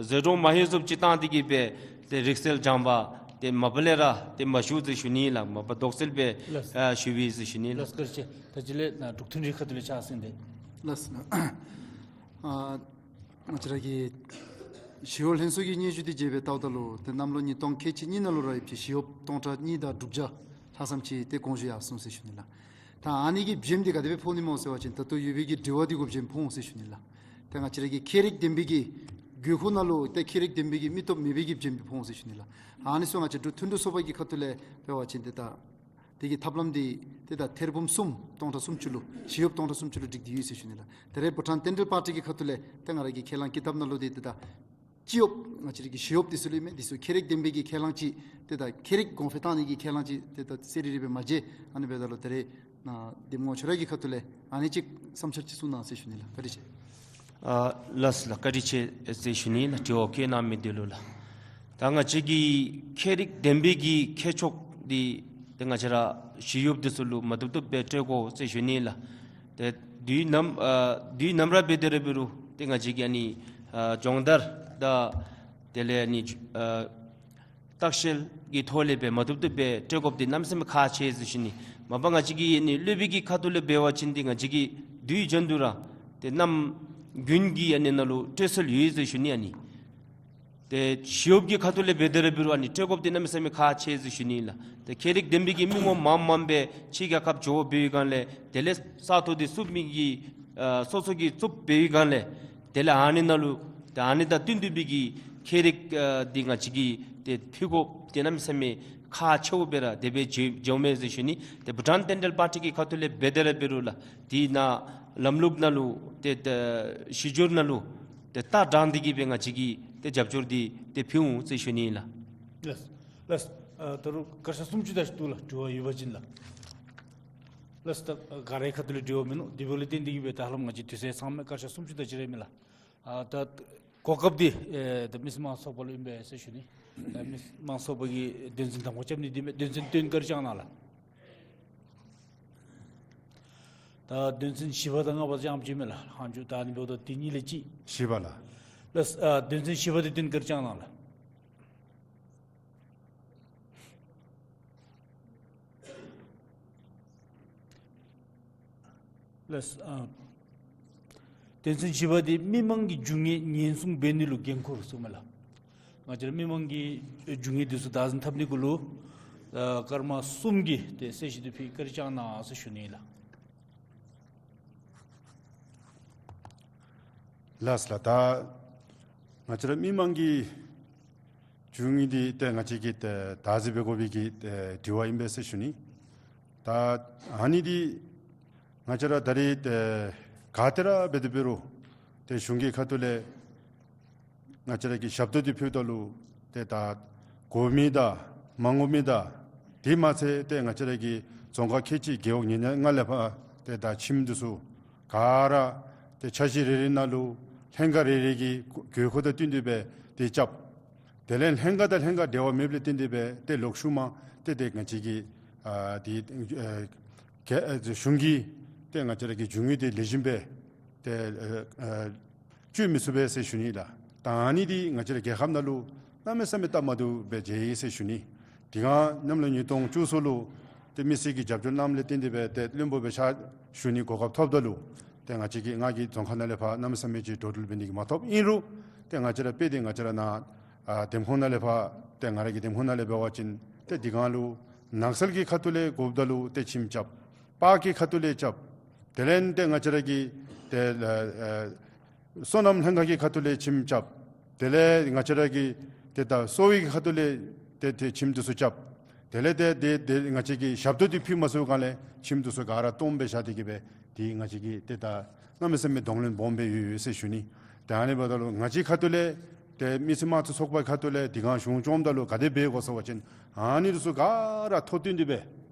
ཟད་འགྲོ་མ་ལྷོད་བཟུམ་ཅིག་བཏང་སྟེ་གིས་སྦེ་ཏེ་རིག་རྩལ་སྦྱང་བར་ཏེ་མ་པ་ལས་ར་ཏེ་མ་ཞུ་ཟེར་ཞུ་ནི་ལགས། མ་པ་དོགས་སེལ་སྦེ་ལགས། ཨ་ཞུ་བའི་ཟེར་ཞུ་ནི་ལགས། ལགས་བཀའ་དྲིན་ཆེ། ད་ཅི་ལས་ནཱ་འབྲུག་མཐུན་སྒྲིལ་ཁ་ཐུག་ལས་ཕྱག་སེང་སྟེ། ལགས། ཨ་ང་བཅས་ར་གི་ཞི་གཡོགཔ་ལྷན་ཚོགས་ཀྱི་སྙན་ཞུ་འདི་མཇལ་བའི་ལྟཝ་ད་ལུ་ཏེ་གནམ་ལོ་ཉིས་སྟོང་ཁལ་གཅིག་གཉིས་ནང་ལུ་ར་ཡོད་པའི་ཞི་གཡོགཔ་སྟོང་ཕྲག་གཉིས་དང་དྲུག་བརྒྱ་ལྷག་ཙམ་ཅིག་ཏེ་དགོངས་ཞུ་ཡར་སོང་ཟེར་ཞུ་ནི་ལགས། ད་ཨ་ནི་གི་བྱེམ་འདི་ག་དེ་སྦེ་ཕོག་ནི་སྨོ་ཟེར་བ་ཅིན་ད་ལྟོ་ཡོད་པའི་གི་དྲི་བ་འདི་གུ་བྱེམ་ཕོག་འོང་ཟེར་ཞུ་ནི་ལགས། ད་ང་བཅས་ར་གི་ཁྱད་རིག་ལྡན་པའི་གི་དགོས་མཁོ་ནང་ལུ་ཏེ་ཁྱད་རིག་ལྡན་པའི་གི་མི་སྟོབས་མེད་པའི་གི་བྱེམ་འདི་ཕོག་འོང་ཟེར་ཞུ་ནི་ལགས། ཨ་ནི་ཚུ་ང་བཅས་འབྲུག་མཐུན་སྒྲིལ་ཚོགས་པ་གི་ཁ་ཐུག་ལས་འབད་བ་ཅིན་ཏེ་ད་དེ་གི་ཐབས་ལམ་འདི་ཏེ་ད་ཐེར་འབུམ་གསུམ་སྟོང་ཕྲག་སུམ་ཅུ་ལུ་ཞི་གཡོགཔ་སྟོང་ཕྲག་སུམ་ཅུ་ལུ་བསྒྲིགས་ཏེ་ཡོད་ཟེར་ཞུ་ནི་ལགས། ད་རེས་བྷུ་ཊཱན་བསྟན་འགྲོའི་པར་ཊི་གི་ཁ་ཐུག་ལས་ཏེ་ང་ར་གི་ཁས་བླངས་ཀྱི་ཐབས་ནང་ལུ་འདི་ཏེ་ད་སྤྱི་གཡོགཔ་ང་བཅས་ར་གི་ཞི་གཡོགཔ་འདི་ཚུ་ལུ་ཨིན་མས། འདི་ཚུ་ཁྱད་རིག་ལྡན་པའི་གི་ཁས་བླངས་ཅིག་ཏེ་ད་ཁྱད་རིག་གོང་འཕེལ་བཏང་ནི་གི་ཁས་བླངས་ཅིག་ཏེ་ད་གསལ་རི་རི་སྦེ་མ་མཇལ། ཨ་ནི་འབདཝ་ད་ལུ་ད་རེས་ནཱ་འདེམས་ངོ་ཁྱོད་ར་གི་ཁ་ཐུག་ལས་ཨ་ནི་ཅིག་བསམ་འཆར་ཅིག་གསུང་གནང་ཟེར་ཞུ་ནི་ལགས། བཀའ་དྲིན་ཆེ། ཨ་ལགས་ལགས། བཀའ་དྲིན་ཆེ་ཟེར་ཞུ་ནི་ལགས། དྲི་བ་བཀོད་གནང་མི་འདི་ལུ་ལགས། ད་ང་བཅས་ཀྱི་ཁྱད་རིག་ལྡན་པའི་གི་ཁྱད་ཆོས་འདི་ཏེ་ང་བཅས་ར་ཞི་གཡོགཔ་འདི་ཚུ་ལུ་མ་བཏུབ་བཏུབ་སྦེ་སྤྲོད་དགོ་ཟེར་ཞུ་ནི་ལགས། ཏེ་དུས་ནམ་ཨ་དུས་ནམ་ར་འབད་དེ་ར་འབད་རུང་ཏེ་ང་བཅས་ཀྱི་ཨ་ནི་ཨ་སྦྱོང་བརྡར་དང་དེ་ལས་ཨ་ནི་ཨ་བརྟག་དཔྱད་ཀྱི་ཐོག་ལས་སྦེ་མ་བཏུབ་བཏུབ་སྦེ་སྤྲོད་དགོཔ་འདི་གནམ་མེད་ས་མེད་ཁག་ཆེ་ཟེར་ཞུ་ནི། མ་པ་ང་བཅས་ཀྱི་ཨ་ནི་སློབ་དཔོན་གྱི་ཁ་ཐུག་ལས་འབད་བ་ཅིན་ཏེ་ང་བཅས་ཀྱིས་དུས་རྒྱུན་དུ་ར་ཏེ་གནམ་དགུན་གྱི་ཨ་ནི་ནང་ལུ་སྤྲོད་སྲོལ་ཡོད་ཟེར་ཞུ་ནི། ཨ་ནི་ཏེ་ཞི་གཡོགཔ་གི་ཁ་ཐུག་ལས་འབད་དེ་ར་འབད་རུང་ཨ་ནི་སྤྲོད་དགོཔ་འདི་གནམ་མེད་ས་མེད་ཁག་ཆེ་ཟེར་ཞུ་ནི་ལགས། ཏེ་ཁྱད་རིག་ལྡན་པའི་གི་མི་ངོམ་མངམ་མངམ་སྦེ་ཕྱིའི་རྒྱལ་ཁབ་འགྱོ་འབད་བའི་སྒང་ལས་དེ་ལས་ས་ཐོག་འདི་བཙུགས་མི་གི་ཨ་སོ་སོ་གིས་བཙུགས་འབད་བའི་སྒང་ལས་དེ་ལས་ཨ་ནི་ནང་ལུ་ཏེ་ཨ་ནི་དང་བསྟུན་ཏེ་འབད་གི་ཁྱད་རིག་ཨ་འདི་ང་བཅས་ཀྱིས་ ཏེ་ཕུལ་དགོཔ་འདི་གནམ་མེད་ས་མེད་ཁག་ཆེཝ་སྦེ་ར་དེ་སྦེ་མཇལ་མཇལཝ་མས་ཟེར་ཞུ་ནི། ཏེ་བྷུ་ཊཱན་ཌེན་ཊཱལ་པར་ཊི་གི་ཁ་ཐུག་ལས་འབད་དེ་ར་འབད་རུང་ལགས་འདི་ནང་ལམ་ལུགས་ནང་ལུ་ཏེ་ཏེ་ཞུ་སྦྱོར་ནང་ལུ་ཏེ་ལྟ་དྲངས་ཏེ་གི་སྦེ་ང་བཅས་ཀྱིས་ཏེ་རྒྱབ་སྐྱོར་འདི་ཏེ་ཕུལ་འོང་ཟེར་ཞུ་ནི་ལགས། ལགས། ལགས། ཨ་ད་རུང་སྐར་ཆ་སུམ་ཅུ་དེ་ཅིག་འདུག་ལགས། དྲི་བ་ཡོད་པ་ཅིན་ལགས། ལགས། ད་ག་རའི་ཁ་ཐུག་ལས་དྲི་བ་མིན་ནུག། དེ་འབདཝ་ལས་བརྟེན་ཏེ་གི་སྦེ་ད་ཧ་ལམ་ང་བཅས་དུས་ཚོད་ཚང་མས་སྐར་ཆ་སུམ་ཅུ་དེ་ཅིག་ར་མས་ལགས། ཨ་ད་གོ་སྐབས་འདི་ཨེ་ད་མི་སེར་དམངས་གཙོ་ཚོགས་པ་ལུ་ཨིན་པས་ཟེར་ཞུ་ནི། ཨེ་མི་སེར་དམངས་གཙོ་ཚོགས་པ་གིས་དོན་ཚན་དང་པ་རྐྱབ་ནི་འདི་མས། དོན་ཚན་བདུན་བཀའ་དྲིན་བསྐྱང་གནང་ལགས། ད་དོན་ཚན་བཞི་པ་དང་ལྔ་པ་རྐྱངམ་ཅིག་མས་ལགས། ལྷག་མཇུག་ད་ཨ་ནི་འབདཝ་ད་འདི་གཉིས་ལས་གཅིག། བཞི་པ་ལགས། ལགས། ཨ་དོན་ཚན་བཞི་པ་འདི་བདུན་བཀའ་དྲིན་བསྐྱང་གནང་ལགས། ལགས། ཨ་དོན་ཚན་བཞི་པ་འདི་མི་མང་གི་རྒྱུ་དངོས་ཉེན་སྲུང་འབད་ནི་ལུ་འགན་ཁུར་ཟེར་མས་ལགས། ང་བཅས་ར་མི་མང་གི་རྒྱུ་དངོས་འདི་ཚུ་བདག་འཛིན་འཐབ་ནི་གུ་ལུ་ཨ་སྐར་མ་གསུམ་གྱི་ཏེ་གསལ་བཤད་འདི་ཕུལ་བཀའ་དྲིན་བསྐྱང་གནང་ཟེར་ཞུ་ནི་ལགས། ལགས་ལགས། ད་ང་བཅས་ར་མི་མང་གི་རྒྱུ་དངོས་འདི་ཏེ་ང་བཅས་ཀྱིས་ཏེ་བདག་འཛིན་འབད་དགོ་པའི་གི་ཏེ་དྲི་བ་ཨིན་པས་ཟེར་ཞུ་ནི། ད་ཨ་ནི་འདི་ང་བཅས་ར་ད་རེས་ཏེ་ག་ཏེ་ར་འབད་དེ་འབད་རུང་ཏེ་གཞུང་གི་ཁ་ཐུག་ལས་ང་བཅས་ར་གི་ཞབས་ཏོག་འདི་ཕུལཝ་ད་ལུ་ཏེ་ད་དགོ་མི་དང་མ་དགོ་མི་དང་དེ་མ་ཚད་ཏེ་ང་བཅས་ར་གི་རྫོང་ཁག་ཁལ་གཅིག་རྒེད་འོག་ཉེར་ལྔ་ལས་ཕར་ཏེ་ད་ཁྱིམ་འདི་ཚུ་ག་ར་ཏེ་ཆ་ཤས་རེ་རེ་ནང་ལུ་ལྷན་ཁག་རེ་རེ་གི་དགོས་མཁོ་དང་བསྟུན་ཏེ་སྦེ་ཏེ་རྐྱབ། དེ་ལས་ལྷན་ཁག་དང་ལྷན་ཁག་འབྲེལ་བ་མེདཔ་ལས་བརྟེན་ཏེ་སྦེ་ཏེ་ལོག་ཤུལ་མ་ཏེ་ཏེ་ང་བཅས་ཀྱི་ཨ་ཏེ་ཨ་ག་ཨ་གཞུང་གིས་ཏེ་ང་བཅས་ར་གི་རྒྱུ་དངོས་འདི་ལེགས་ཤོམ་སྦེ་ཏེ་ཨ་ཨ་སྤྱོད་མི་ཚུགས་པས་ཟེར་ཞུ་ནི་ལགས། ད་ཨ་ནི་འདི་ང་བཅས་ར་རྒྱལ་ཁབ་ནང་ལུ་གནམ་མེད་ས་མེད་སྟབས་མ་བདེཝ་སྦེ་མཇལ་ཡི་ཟེར་ཞུ་ནི། དེ་སྒང་གནམ་ལོ་ཉིས་སྟོང་བཅུ་གསུམ་ལུ་ཏེ་མི་སེར་གྱིས་རྒྱབ་སྐྱོར་གནངམ་ལས་བརྟེན་ཏེ་སྦེ་ཏེ་བློན་པོ་སྦེ་ཕྱག་ཞུ་ནིའི་གོ་སྐབས་ཐོབ་ད་ལུ་ཏེ་ང་བཅས་ཀྱིས་ང་གི་རྫོང་ཁག་ནང་ལས་ཕར་གནམ་མེད་ས་མེད་ཅིག་འགྲོ་འགྲུལ་འབད་ནི་གི་མ་ཐོབ། ཨིན་རུང་ཏེ་ང་བཅས་ར་དཔེ་འདི་ང་བཅས་ར་ནཱ་ཨ་འདེམས་ཁོངས་ནང་ལས་ཕར་ཏེ་ང་ར་གི་འདེམས་ཁོངས་ནང་ལས་འབད་བ་ཅིན་ཏེ་དེ་སྒང་ལུ་ནགས་ཚལ་གྱི་ཁ་ཐུག་ལས་དགོཔ་ད་ལུ་ཏེ་ཁྱིམ་རྐྱབ། པཱརཀ་གི་ཁ་ཐུག་ལས་རྐྱབ། དེ་ལས་ཏེ་ང་བཅས་ར་གི་ཏེ་ཨ་ཨ་སོ་ནམ་ལྷན་ཁག་གི་ཁ་ཐུག་ལས་ཁྱིམ་རྐྱབ། དེ་ལས་ང་བཅས་ར་གི་ཏེ་ད་གསོ་བའི་ཁ་ཐུག་ལས་ཏེ་ཏེ་ཁྱིམ་འདི་ཚུ་རྐྱབ། དེ་ལས་ཏེ་ཏེ་ཏེ་ང་བཅས་ཀྱིས་ཞབས་ཏོག་འདི་ཕུལ་མ་ཚུགས་གང་ལས་ཁྱིམ་འདི་ཚུ་ག་ར་སྟོངམ་སྦེ་བཞག་སྟེ་གི་སྦེ་ཏེ་ང་བཅས་ཀྱིས་ཏེ་ད་གནམ་མེད་ས་མེད་གདོང་ལེན་སྦོམ་སྦེ་ཡོད་ཡོད་ཟེར་ཞུ་ནི། ཏེ་ཨ་ནི་འབདཝ་ད་ལུ་ང་བཅས་ཁ་ཐུག་ལས་ཏེ་མི་སེར་དམངས་གཙོ་ཚོགས་པའི་ཁ་ཐུག་ལས་དེ་སྒང་གཞུང་སྐྱོངམ་ད་ལུ་ག་དེ་འབད་དགོ་ཟེར་བ་ཅིན་ཨ་ནི་འདི་ཚུ་ག་ར་ཐོ་བསྟུན་ཏེ་སྦེ་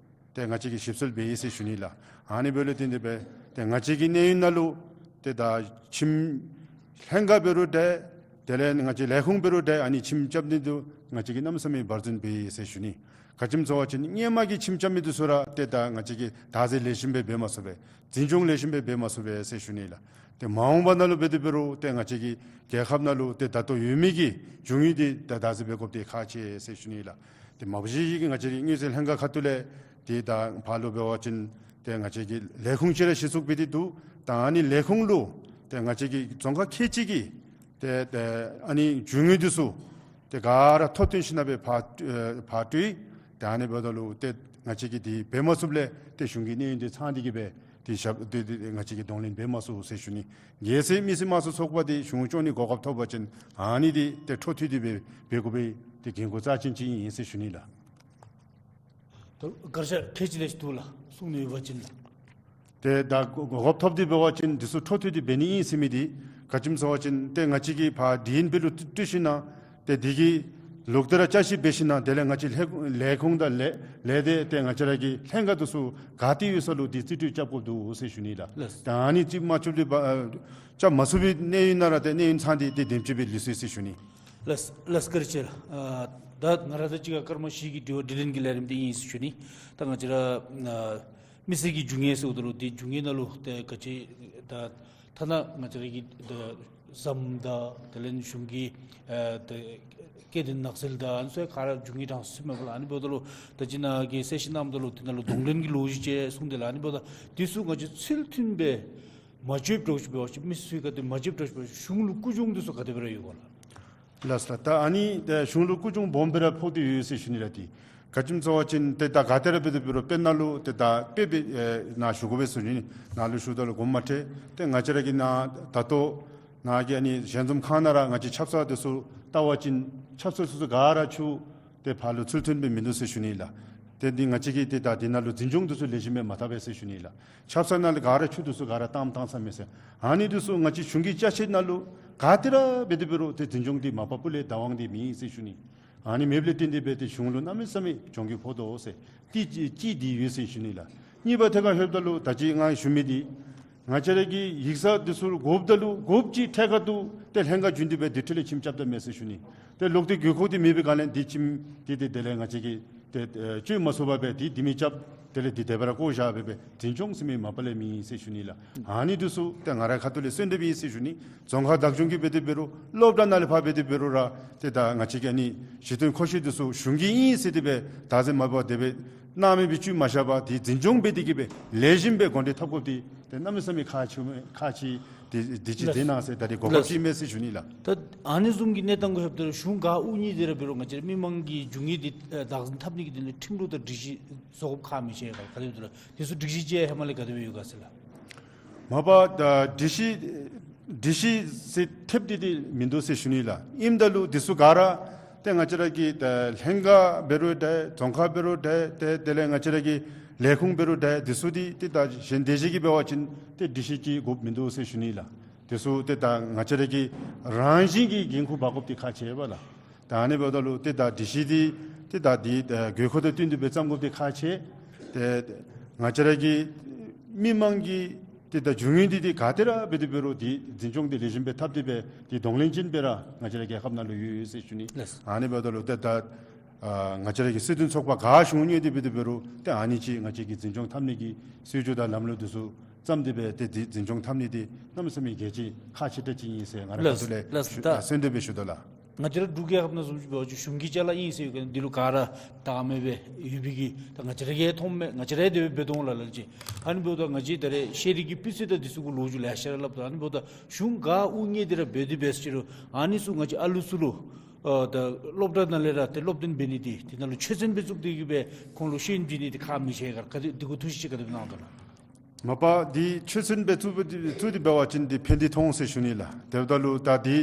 ཏེ་ང་བཅས་ཀྱིས་ཞིབ་འཚོལ་འབད་ཡི་ཟེར་ཞུ་ནི་ལགས། ཨ་ནི་འབདཝ་ལས་བརྟེན་ཏེ་སྦེ་ཏེ་ང་བཅས་ཀྱི་གནས་ཡུན་ནང་ལུ་ཏེ་ད་ཁྱིམ་ལྷན་ཁག་འབད་རུང་འདྲ། དེ་ལས་ང་བཅས་ལས་ཁུངས་འབད་རུང་འདྲ། ཨ་ནི་ཁྱིམ་རྐྱབ་ནི་འདི་ང་བཅས་ཀྱིས་གནམ་མེད་ས་མེད་འབད་བརྩོན་འབད་ཡི་ཟེར་ཞུ་ནི། ག་ཅི་སྨོ་ཟེར་བ་ཅིན་སྔོན་མ་གི་ཁྱིམ་རྐྱབ་མི་འདི་ཚུ་ར་ཏེ་ད་ང་བཅས་ཀྱིས་བདག་འཛིན་ལེགས་ཤོམ་སྦེ་འབད་མ་ཚུགས་པས། འཛིན་སྐྱོང་ལེགས་ཤོམ་སྦེ་འབད་མ་ཚུགས་པས་ཟེར་ཞུ་ནི་ལགས། ཏེ་མ་འོངས་པ་ནང་ལུ་འབད་དེ་འབད་རུང་ཏེ་ང་བཅས་ཀྱི་རྒྱལ་ཁབ་ནང་ལུ་ཏེ་ད་ལྟོ་ཡོད་མི་གི་རྒྱུ་དངོས་འདི་ད་བདག་འཛིན་འབད་དགོཔ་འདི་ཁག་ཆེ་ཟེར་ཞུ་ནི་ལགས། ཏེ་མ་གཞི་གི་ང་བཅས་ཀྱི་དངུལ་རྩིས་ལྷན་ཁག་ཁ་ཐུག་ལས་ཏེ་ད་ཕར་ལུ་འབད་བ་ཅིན་ཏེ་ང་བཅས་ཀྱི་ལས་ཁུངས་ཅིག་ར་གཞི་བཙུགས་འབད་དེ་འདུག། ད་ཨ་ནི་ལས་ཁུངས་ལུ་ཏེ་ང་བཅས་ཀྱི་རྫོང་ཁག་ཁལ་གཅིག་གི་ཏེ་ཏེ་ཨ་ནི་རྒྱུ་དངོས་འདི་ཚུ་ཏེ་ག་ར་ཐོ་བསྟུན་ཞིནམ་སྦེ་ཕར་ཨེ་ཕར་སྤྲོད། ཏེ་ཨ་ནི་འབདཝ་ད་ལུ་ཏེ་ང་བཅས་ཀྱིས་འདི་འབད་མ་ཚུགསཔ་ལས་ཏེ་གཞུང་གི་གནས་ཡུན་འདི་ཚང་སྟེ་གི་སྦེ་ཏེ་ཞབས་ཏེ་ཏེ་ང་བཅས་ཀྱིས་གདོང་ལེན་འབད་མ་ཚུགས་ཟེར་ཞུ་ནི། གལ་སྲིད་མི་སེར་དམངས་གཙོ་ཚོགས་པ་འདི་གཞུང་སྐྱོང་ནི་གོ་སྐབས་ཐོབ་པ་ཅིན་ཨ་ནི་འདི་ཏེ་འཕྲོ་མཐུད་དེ་སྦེ་འབད་དགོ་པའི་ཏེ་འགན་ཁུར་རྩ་ཅན་ཅིག་ཨིན་ཟེར་ཞུ་ནི་ལགས། ད་སྐར་ཆ་ཁལ་གཅིག་དེ་ཅིག་འདུག་ལགས། གསུང་ནི་ཡོད་པ་ཅིན་ལགས། ཏེ་ད་གོ་གོ་སྐབས་ཐོབ་སྟེ་འབད་བ་ཅིན་འདི་ཚུ་འཕྲོ་མཐུད་དེ་འབད་ནི་ཨིན་ཟེར་མི་འདི་ག་ཅི་སྨོ་ཟེར་བ་ཅིན་ཏེ་ང་བཅས་ཀྱིས་ཕར་ཌི་ཨེན་པི་ལུ་སྤྲོད་ཞིནམ་ཏེ་འདི་གི་ལོག་སྟེ་ར་བསྐྱར་ཞིབ་འབད་ཞིནམ་དེ་ལས་ང་བཅས་ལས་ལས་ཁུངས་དང་ལས་ལས་སྡེ་ཏེ་ང་བཅས་ར་གི་ལྷན་ཁག་འདི་ཚུ་ག་ཏེ་ཡོད་ས་ལུ་འདི་རྩིས་སྤྲོད་རྐྱབ་དགོཔ་འདུག་ཟེར་ཞུ་ནི་ལགས། ལགས། ད་ཨ་ནི་རྩིས་མ་རྐྱབ་ལས་ཕར་རྐྱབ་མ་ཚུགས་པའི་གནས་ཡུན་ནང་ར་ཏེ་གནས་ཡུན་ཚང་སྟེ་ཏེ་དེམ་ཅིག་སྦེ་ལུས་སོ་ཡི་ཟེར་ཞུ་ནི། ལགས་ལགས། བཀའ་དྲིན་ཆེ་ལགས། ཨ་ད་ང་ར་དང་གཅིག་ཁར་སྐར་མ་བཞི་གི་དྲི་བ་དྲིས་ལན་གྱི་ལས་རིམ་འདི་ཨིན་ཟེར་ཞུ་ནི། ད་ང་བཅས་ར་ཨ་མི་སེར་གྱི་རྒྱུ་དངོས་ཟེརཝ་ད་ལུ་འདི་རྒྱུ་དངོས་ནང་ལུ་ཏེ་ག་ཅི་ད་ཐ་ན་ང་བཅས་ར་གི་ད་ཟམ་དང་དེ་ལས་གཞུང་གི་ཨ་ད་སྐྱེ་ལྡན་ནགས་ཚལ་དང་ཨ་ནི་ཚུ་ག་ར་རྒྱུ་དངོས་དྲང་སུ་མེད་པ་ལགས། ཨ་ནི་འབདཝ་ད་ལུ་ད་ཅི་ནཱ་གིས་གསལ་བཤད་གནངམ་ད་ལུ་དེ་ནང་ལུ་གདོང་ལེན་གྱི་ལོ་རྒྱུས་ཅིག་གསུངས་ཏེ་ལགས། ཨ་ནི་འབདཝ་ད་འདི་ཚུ་ང་བཅས་ཚུལ་མཐུན་སྦེ་མ་འཇོགཔ་འདྲཝ་ཅིག་འབད་བ་ཅིན་མི་སེར་ཚུ་ག་ཏེ་མ་འཇོགཔ་འདྲཝ་ཅིག་འབད་བ་ཅིན་གཞུང་ལུ་རྐུ་བྱུང་འདི་ཚུ་ག་དེ་སྦེ་ར་ཡོད་ག་ལགས། ལགས་ལགས། ད་ཨ་ནི་ཏེ་གཞུང་ལུ་རྐུ་བྱུང་སྦོམ་སྦེ་ར་ཕོག་སྟེ་ཡོད་ཟེར་ཞུ་ནི་ལགས། ཏེ་ག་ཅི་སྨོ་ཟེར་བ་ཅིན་ཏེ་ད་ག་ཏེ་ར་འབད་དེ་འབད་རུང་དཔེར་ན་ལུ་ཏེ་ད་དཔེ་འབད་ཨེ་ནཱ་ཞུ་དགོ་པས་ཟེར་ཞུ་ནི། ནཱ་ལུ་ཞུཝ་ད་ལུ་དགོངསམ་མ་ཁྲེལ། ཏེ་ང་བཅས་ར་གི་ནཱ་ད་ལྟོ་ནཱ་གི་ཨ་ནི་ཞལ་འཛོམས་ཁང་ནང་ར་ང་བཅས་ཆབ་གསང་འདི་ཚུ་བལྟ་བ་ཅིན་ཆབ་གསང་འདི་ཚུ་ག་ར་ཆུ་ ཏེ་ཕར་ལུ་ཚུལ་མཐུན་སྦེ་མིན་འདུག་ཟེར་ཞུ་ནི་ལགས། ཏེ་འདི་ང་བཅས་ཀྱིས་ཏེ་ད་འདི་ནང་ལུ་འཛིན་སྐྱོང་འདི་ཚུ་ལེགས་ཤོམ་སྦེ་མ་འཐབ་པས་ཟེར་ཞུ་ནི་ལགས། ཆབ་གསང་ནང་ལུ་ག་ར་ཆུ་འདི་ཚུ་ག་ར་བཏངམ་བཏང་ས་མས་ཟེར། ཨ་ནི་འདི་ཚུ་ང་བཅས་གཞུང་གི་ཅ་ཆས་ནང་ལུ་ག་ཏེ་ར་འབད་དེ་འབད་རུང་ཏེ་འཛིན་སྐྱོང་འདི་མ་པ་པུ་ལས་བདག་དབང་འདི་མེད་ཟེར་ཞུ་ནི། ཨ་ནི་མེདཔ་ལས་བརྟེན་ཏེ་སྦེ་ཏེ་གཞུང་ལུ་གནམ་མེད་ས་མེད་གྱོང་གུད་ཕོག་དོ་ཟེར། ཏེ་གཅིག་འདི་ཡོད་ཟེར་ཞུ་ནི་ལགས། གཉིས་པ་ཐད་ཁར་ལྷོདཔ་ད་ལུ་ད་ཅི་ང་ཞུ་མི་འདི་ང་བཅས་ར་གི་ཡིག་ཚང་འདི་ཚུ་དགོཔ་ད་ལུ་དགོཔ་ཅིག་ཐད་ཁར་དུ་ཏེ་ལྷན་ཁག་བྱིན་ཏེ་སྦེ་འདི་འཕྲོ་ལས་ཁྱིམ་རྐྱབ་ད་མས་ཟེར་ཞུ་ནི། ཏེ་ལོག་སྟེ་དགོས་མཁོ་འདི་མེད་པའི་སྒང་ལས་འདི་ཁྱིམ་འདི་ཏེ་དེ་ལས་ང་བཅས་ཀྱིས་ཏེ་ཨེ་སྤྱོད་མ་ཚུགས་པར་སྦེ་འདི་ལྡེ་མིག་རྐྱབ། དེ་ལས་འདི་དེ་སྦེ་ར་བཀོ་བཞག་སྦེ་སྦེ་འཛིན་སྐྱོང་ཟེར་མི་མ་པ་ལས་མེད་ཟེར་ཞུ་ནི་ལགས། ཨ་ནི་འདི་ཚུ་ཏེ་ང་རའི་ཁ་ཐུག་ལས་གསོལ་འདེབས་ཨིན་ཟེར་ཞུ་ནི། རྫོང་ཁག་བདག་སྐྱོང་གིས་འབད་དེ་འབད་རུང་སློབ་གྲྭ་ནང་ལས་ཕར་འབད་དེ་འབད་རུང་ར་ཏེ་ད་ང་བཅས་ཀྱི་ཨ་ནི་གཞི་རྟེན་མཁོ་ཤོས་འདི་ཚུ་གཞུང་གི་ཨིན་ཟེར་ཏེ་སྦེ་བདག་འཛིན་མ་འབད་དེ་སྦེ་སྣང་མེད་སྦེ་བཅུག་མ་བཞག་པར་འདི་འཛིན་སྐྱོང་འབད་དེ་གིས་སྦེ་ལེགས་ཤོམ་སྦེ་འགོ་འདྲེན་འཐབ་དགོཔ་འདི་ཏེ་གནམ་མེད་ས་མེད་ཁག་ཆེ་ཁག་ཆེ་འདི་འདི་ཅིག་ལགས། འདི་གནང་ཟེར་ད་རེས་གོ་སྐབས་ལགས། ཅིག་མས་ཟེར་ཞུ་ནི་ལགས། ད་ཨ་ནི་བཟུམ་གྱི་གནས་སྟངས་གུ་ལྷོདཔ་ད་གཞུང་ག་དབུ་བརྙེས་ཏེ་ར་འབད་རུང་ང་བཅས་མི་མང་གི་འབྱུང་ཡུལ་འདི་ཨེ་བདག་འཛིན་འཐབ་ནི་གི་དོན་ལས་ཁྲིམས་ལུགས་དང་སྒྲིག་གཞི་བཟོ་དགོཔ་ཁག་མི་ཆེ་ག་ག་དེ་འདུག་ལགས། དེ་ཚུ་སྒྲིག་གཞི་ཅིག་ཧེ་མ་ལས་ག་དེ་སྦེ་ཡོད་ག་ཟེར་ལགས། མ་པ་ད་སྒྲིག་གཞི་སྒྲིག་གཞི་ཟེར་ཐེབས་འདི་འདི་མིན་འདུག་ཟེར་ཞུ་ནི་ལགས། ཨིནམ་ད་ལུ་འདི་ཚུ་ག་ར་ཏེ་ང་བཅས་ར་གི་ད་ལྷན་ཁག་འབད་རུང་འདྲ་རྫོང་ཁག་འབད་རུང་འདྲ་ཏེ་དེ་ལས་ང་བཅས་ར་གི་ལས་ཁུངས་འབད་རུང་འདྲ་འདི་ཚུ་འདི་ཏེ་ད་གཞན་དེ་ཅིག་གིས་འབད་བ་ཅིན་ཏེ་སྒྲིག་གཞི་ཅིག་དགོཔ་མིན་འདུག་ཟེར་ཞུ་ནི་ལགས། དེ་ཚུ་ཏེ་ད་ང་བཅས་ར་གི་རང་བཞིན་གྱིས་འགན་ཁུར་འབག་དགོཔ་འདི་ཁག་ཆེ་བས་ལགས། ད་ཨ་ནི་འབདཝ་ད་ལུ་ཏེ་ད་སྒྲིག་གཞི་འདི་ཏེ་ད་འདི་ད་དགོས་མཁོ་དང་བསྟུན་ཏེ་སྦེ་བརྩམ་དགོཔ་འདི་ཁག་ཆེ། ཏེ་ང་བཅས་ར་གི་མི་མང་གི་ཏེ་ད་འབྱུང་ཡུལ་འདི་ཏེ་ག་ཏེ་ར་འབད་དེ་འབད་རུང་འདི་འཛིན་སྐྱོང་འདི་ལེགས་ཤོམ་སྦེ་འཐབ་སྟེ་སྦེ་འདི་གདོང་ལེན་ཅན་སྦེ་ར་ང་བཅས་ར་རྒྱལ་ཁབ་ནང་ལུ་ཡོད་ཡོད་ཟེར་ཞུ་ནི། ལགས། ཨ་ནི་འབདཝ་ད་ལུ་ཏེ་ད་ཨ་ང་བཅས་ར་གི་སྲིད་དོན་ཚོགས་པ་ག་གཞུང་གཉེར་ཏེ་འབད་དེ་འབད་རུང་ཏེ་ཨ་ནི་ཅིག་ང་བཅས་ཀྱིས་འཛིན་སྐྱོང་འཐབ་ནི་གི་སྲིད་བྱུས་དང་ལམ་ལུགས་འདི་ཚུ་བརྩམས་ཏེ་སྦེ་ཏེ་འདི་འཛིན་སྐྱོང་འཐབ་ནི་འདི་གནམ་མེད་ས་མེད་གལ་ཆེ་ཁག་ཆེ་དྲགས་ཅིག་ཨིན་ཟེར་ང་རའི་ཁ་ཐུག་ལས་ལགས། ཞུ་ད་ཨ་གསོལ་འདེབས་སྦེ་ཞུ་དོ་ལགས། ང་བཅས་ར་འབྲུག་རྒྱལ་ཁབ་ནང་བཟུམ་ཅིག་འབད་བ་ཅིན་གཞུང་གི་ཅ་ལ་ཨིན་ཟེར་བའི་སྒང་འདི་ལུ་ག་ར་བདག་མེད་སྦེ་ཡོད་པའི་གི་ད་ང་བཅས་ར་གིས་མཐོངམ་མས། ང་བཅས་ར་དེ་སྦེ་འབད་དོ་ལགས་ལགས་ཅིག། ཨ་ནི་འབདཝ་ད་ང་བཅས་ད་རེས་ཤེས་རིག་གི་སྤུས་ཚད་དང་འདི་ཚུ་གུ་ལོ་རྒྱུས་ལེ་ཤ་ར་སླབ་ད། ཨ་ནི་འབདཝ་ད་གཞུང་ག་དབུ་བརྙེས་ཏེ་ར་འབད་དེ་འབད་ཟེར་རུང་ཨ་ནི་ཚུ་ང་བཅས་ཨ་ལུ་ཚུ་ལུ་ཨ་ད་སློབ་གྲྭ་ནང་ལས་ར་ཏེ་སློབ་སྟོན་འབད་ནི་འདི་དེ་ནང་ལུ་ཆོས་ཚན་སྦེ་བཙུགས་ཏེ་གིས་སྦེ་ཁོང་ལུ་ཤེས་ཡོན་བྱིན་ནི་འདི་ཁག་མི་ཆེ་ག་ག་དེ་འདི་གུ་ཐུགས་བཞེད་ཅིག་ག་དེ་སྦེ་གནང་དོ་ལགས། མ་པ་འདི་ཆོས་ཚན་སྦེ་བཙུགས་བཙུགས་ཏེ་འབད་བ་ཅིན་འདི་ཕན་འདི་ཐོགས་འོང་ཟེར་ཞུ་ནི་ལགས། དེ་འབདཝ་ད་ལུ་ད་འདི་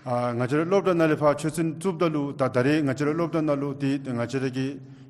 ཨ་ང་བཅས་ར་སློབ་གྲྭ་ནང་ལས་ཕར་ཆོས་ཚན་བཙུགསཔ་ད་ལུ་ད་ད་རེས་ང་བཅས་ར་སློབ་གྲྭ་ནང་ལུ་འདི་ང་བཅས་ར་གི་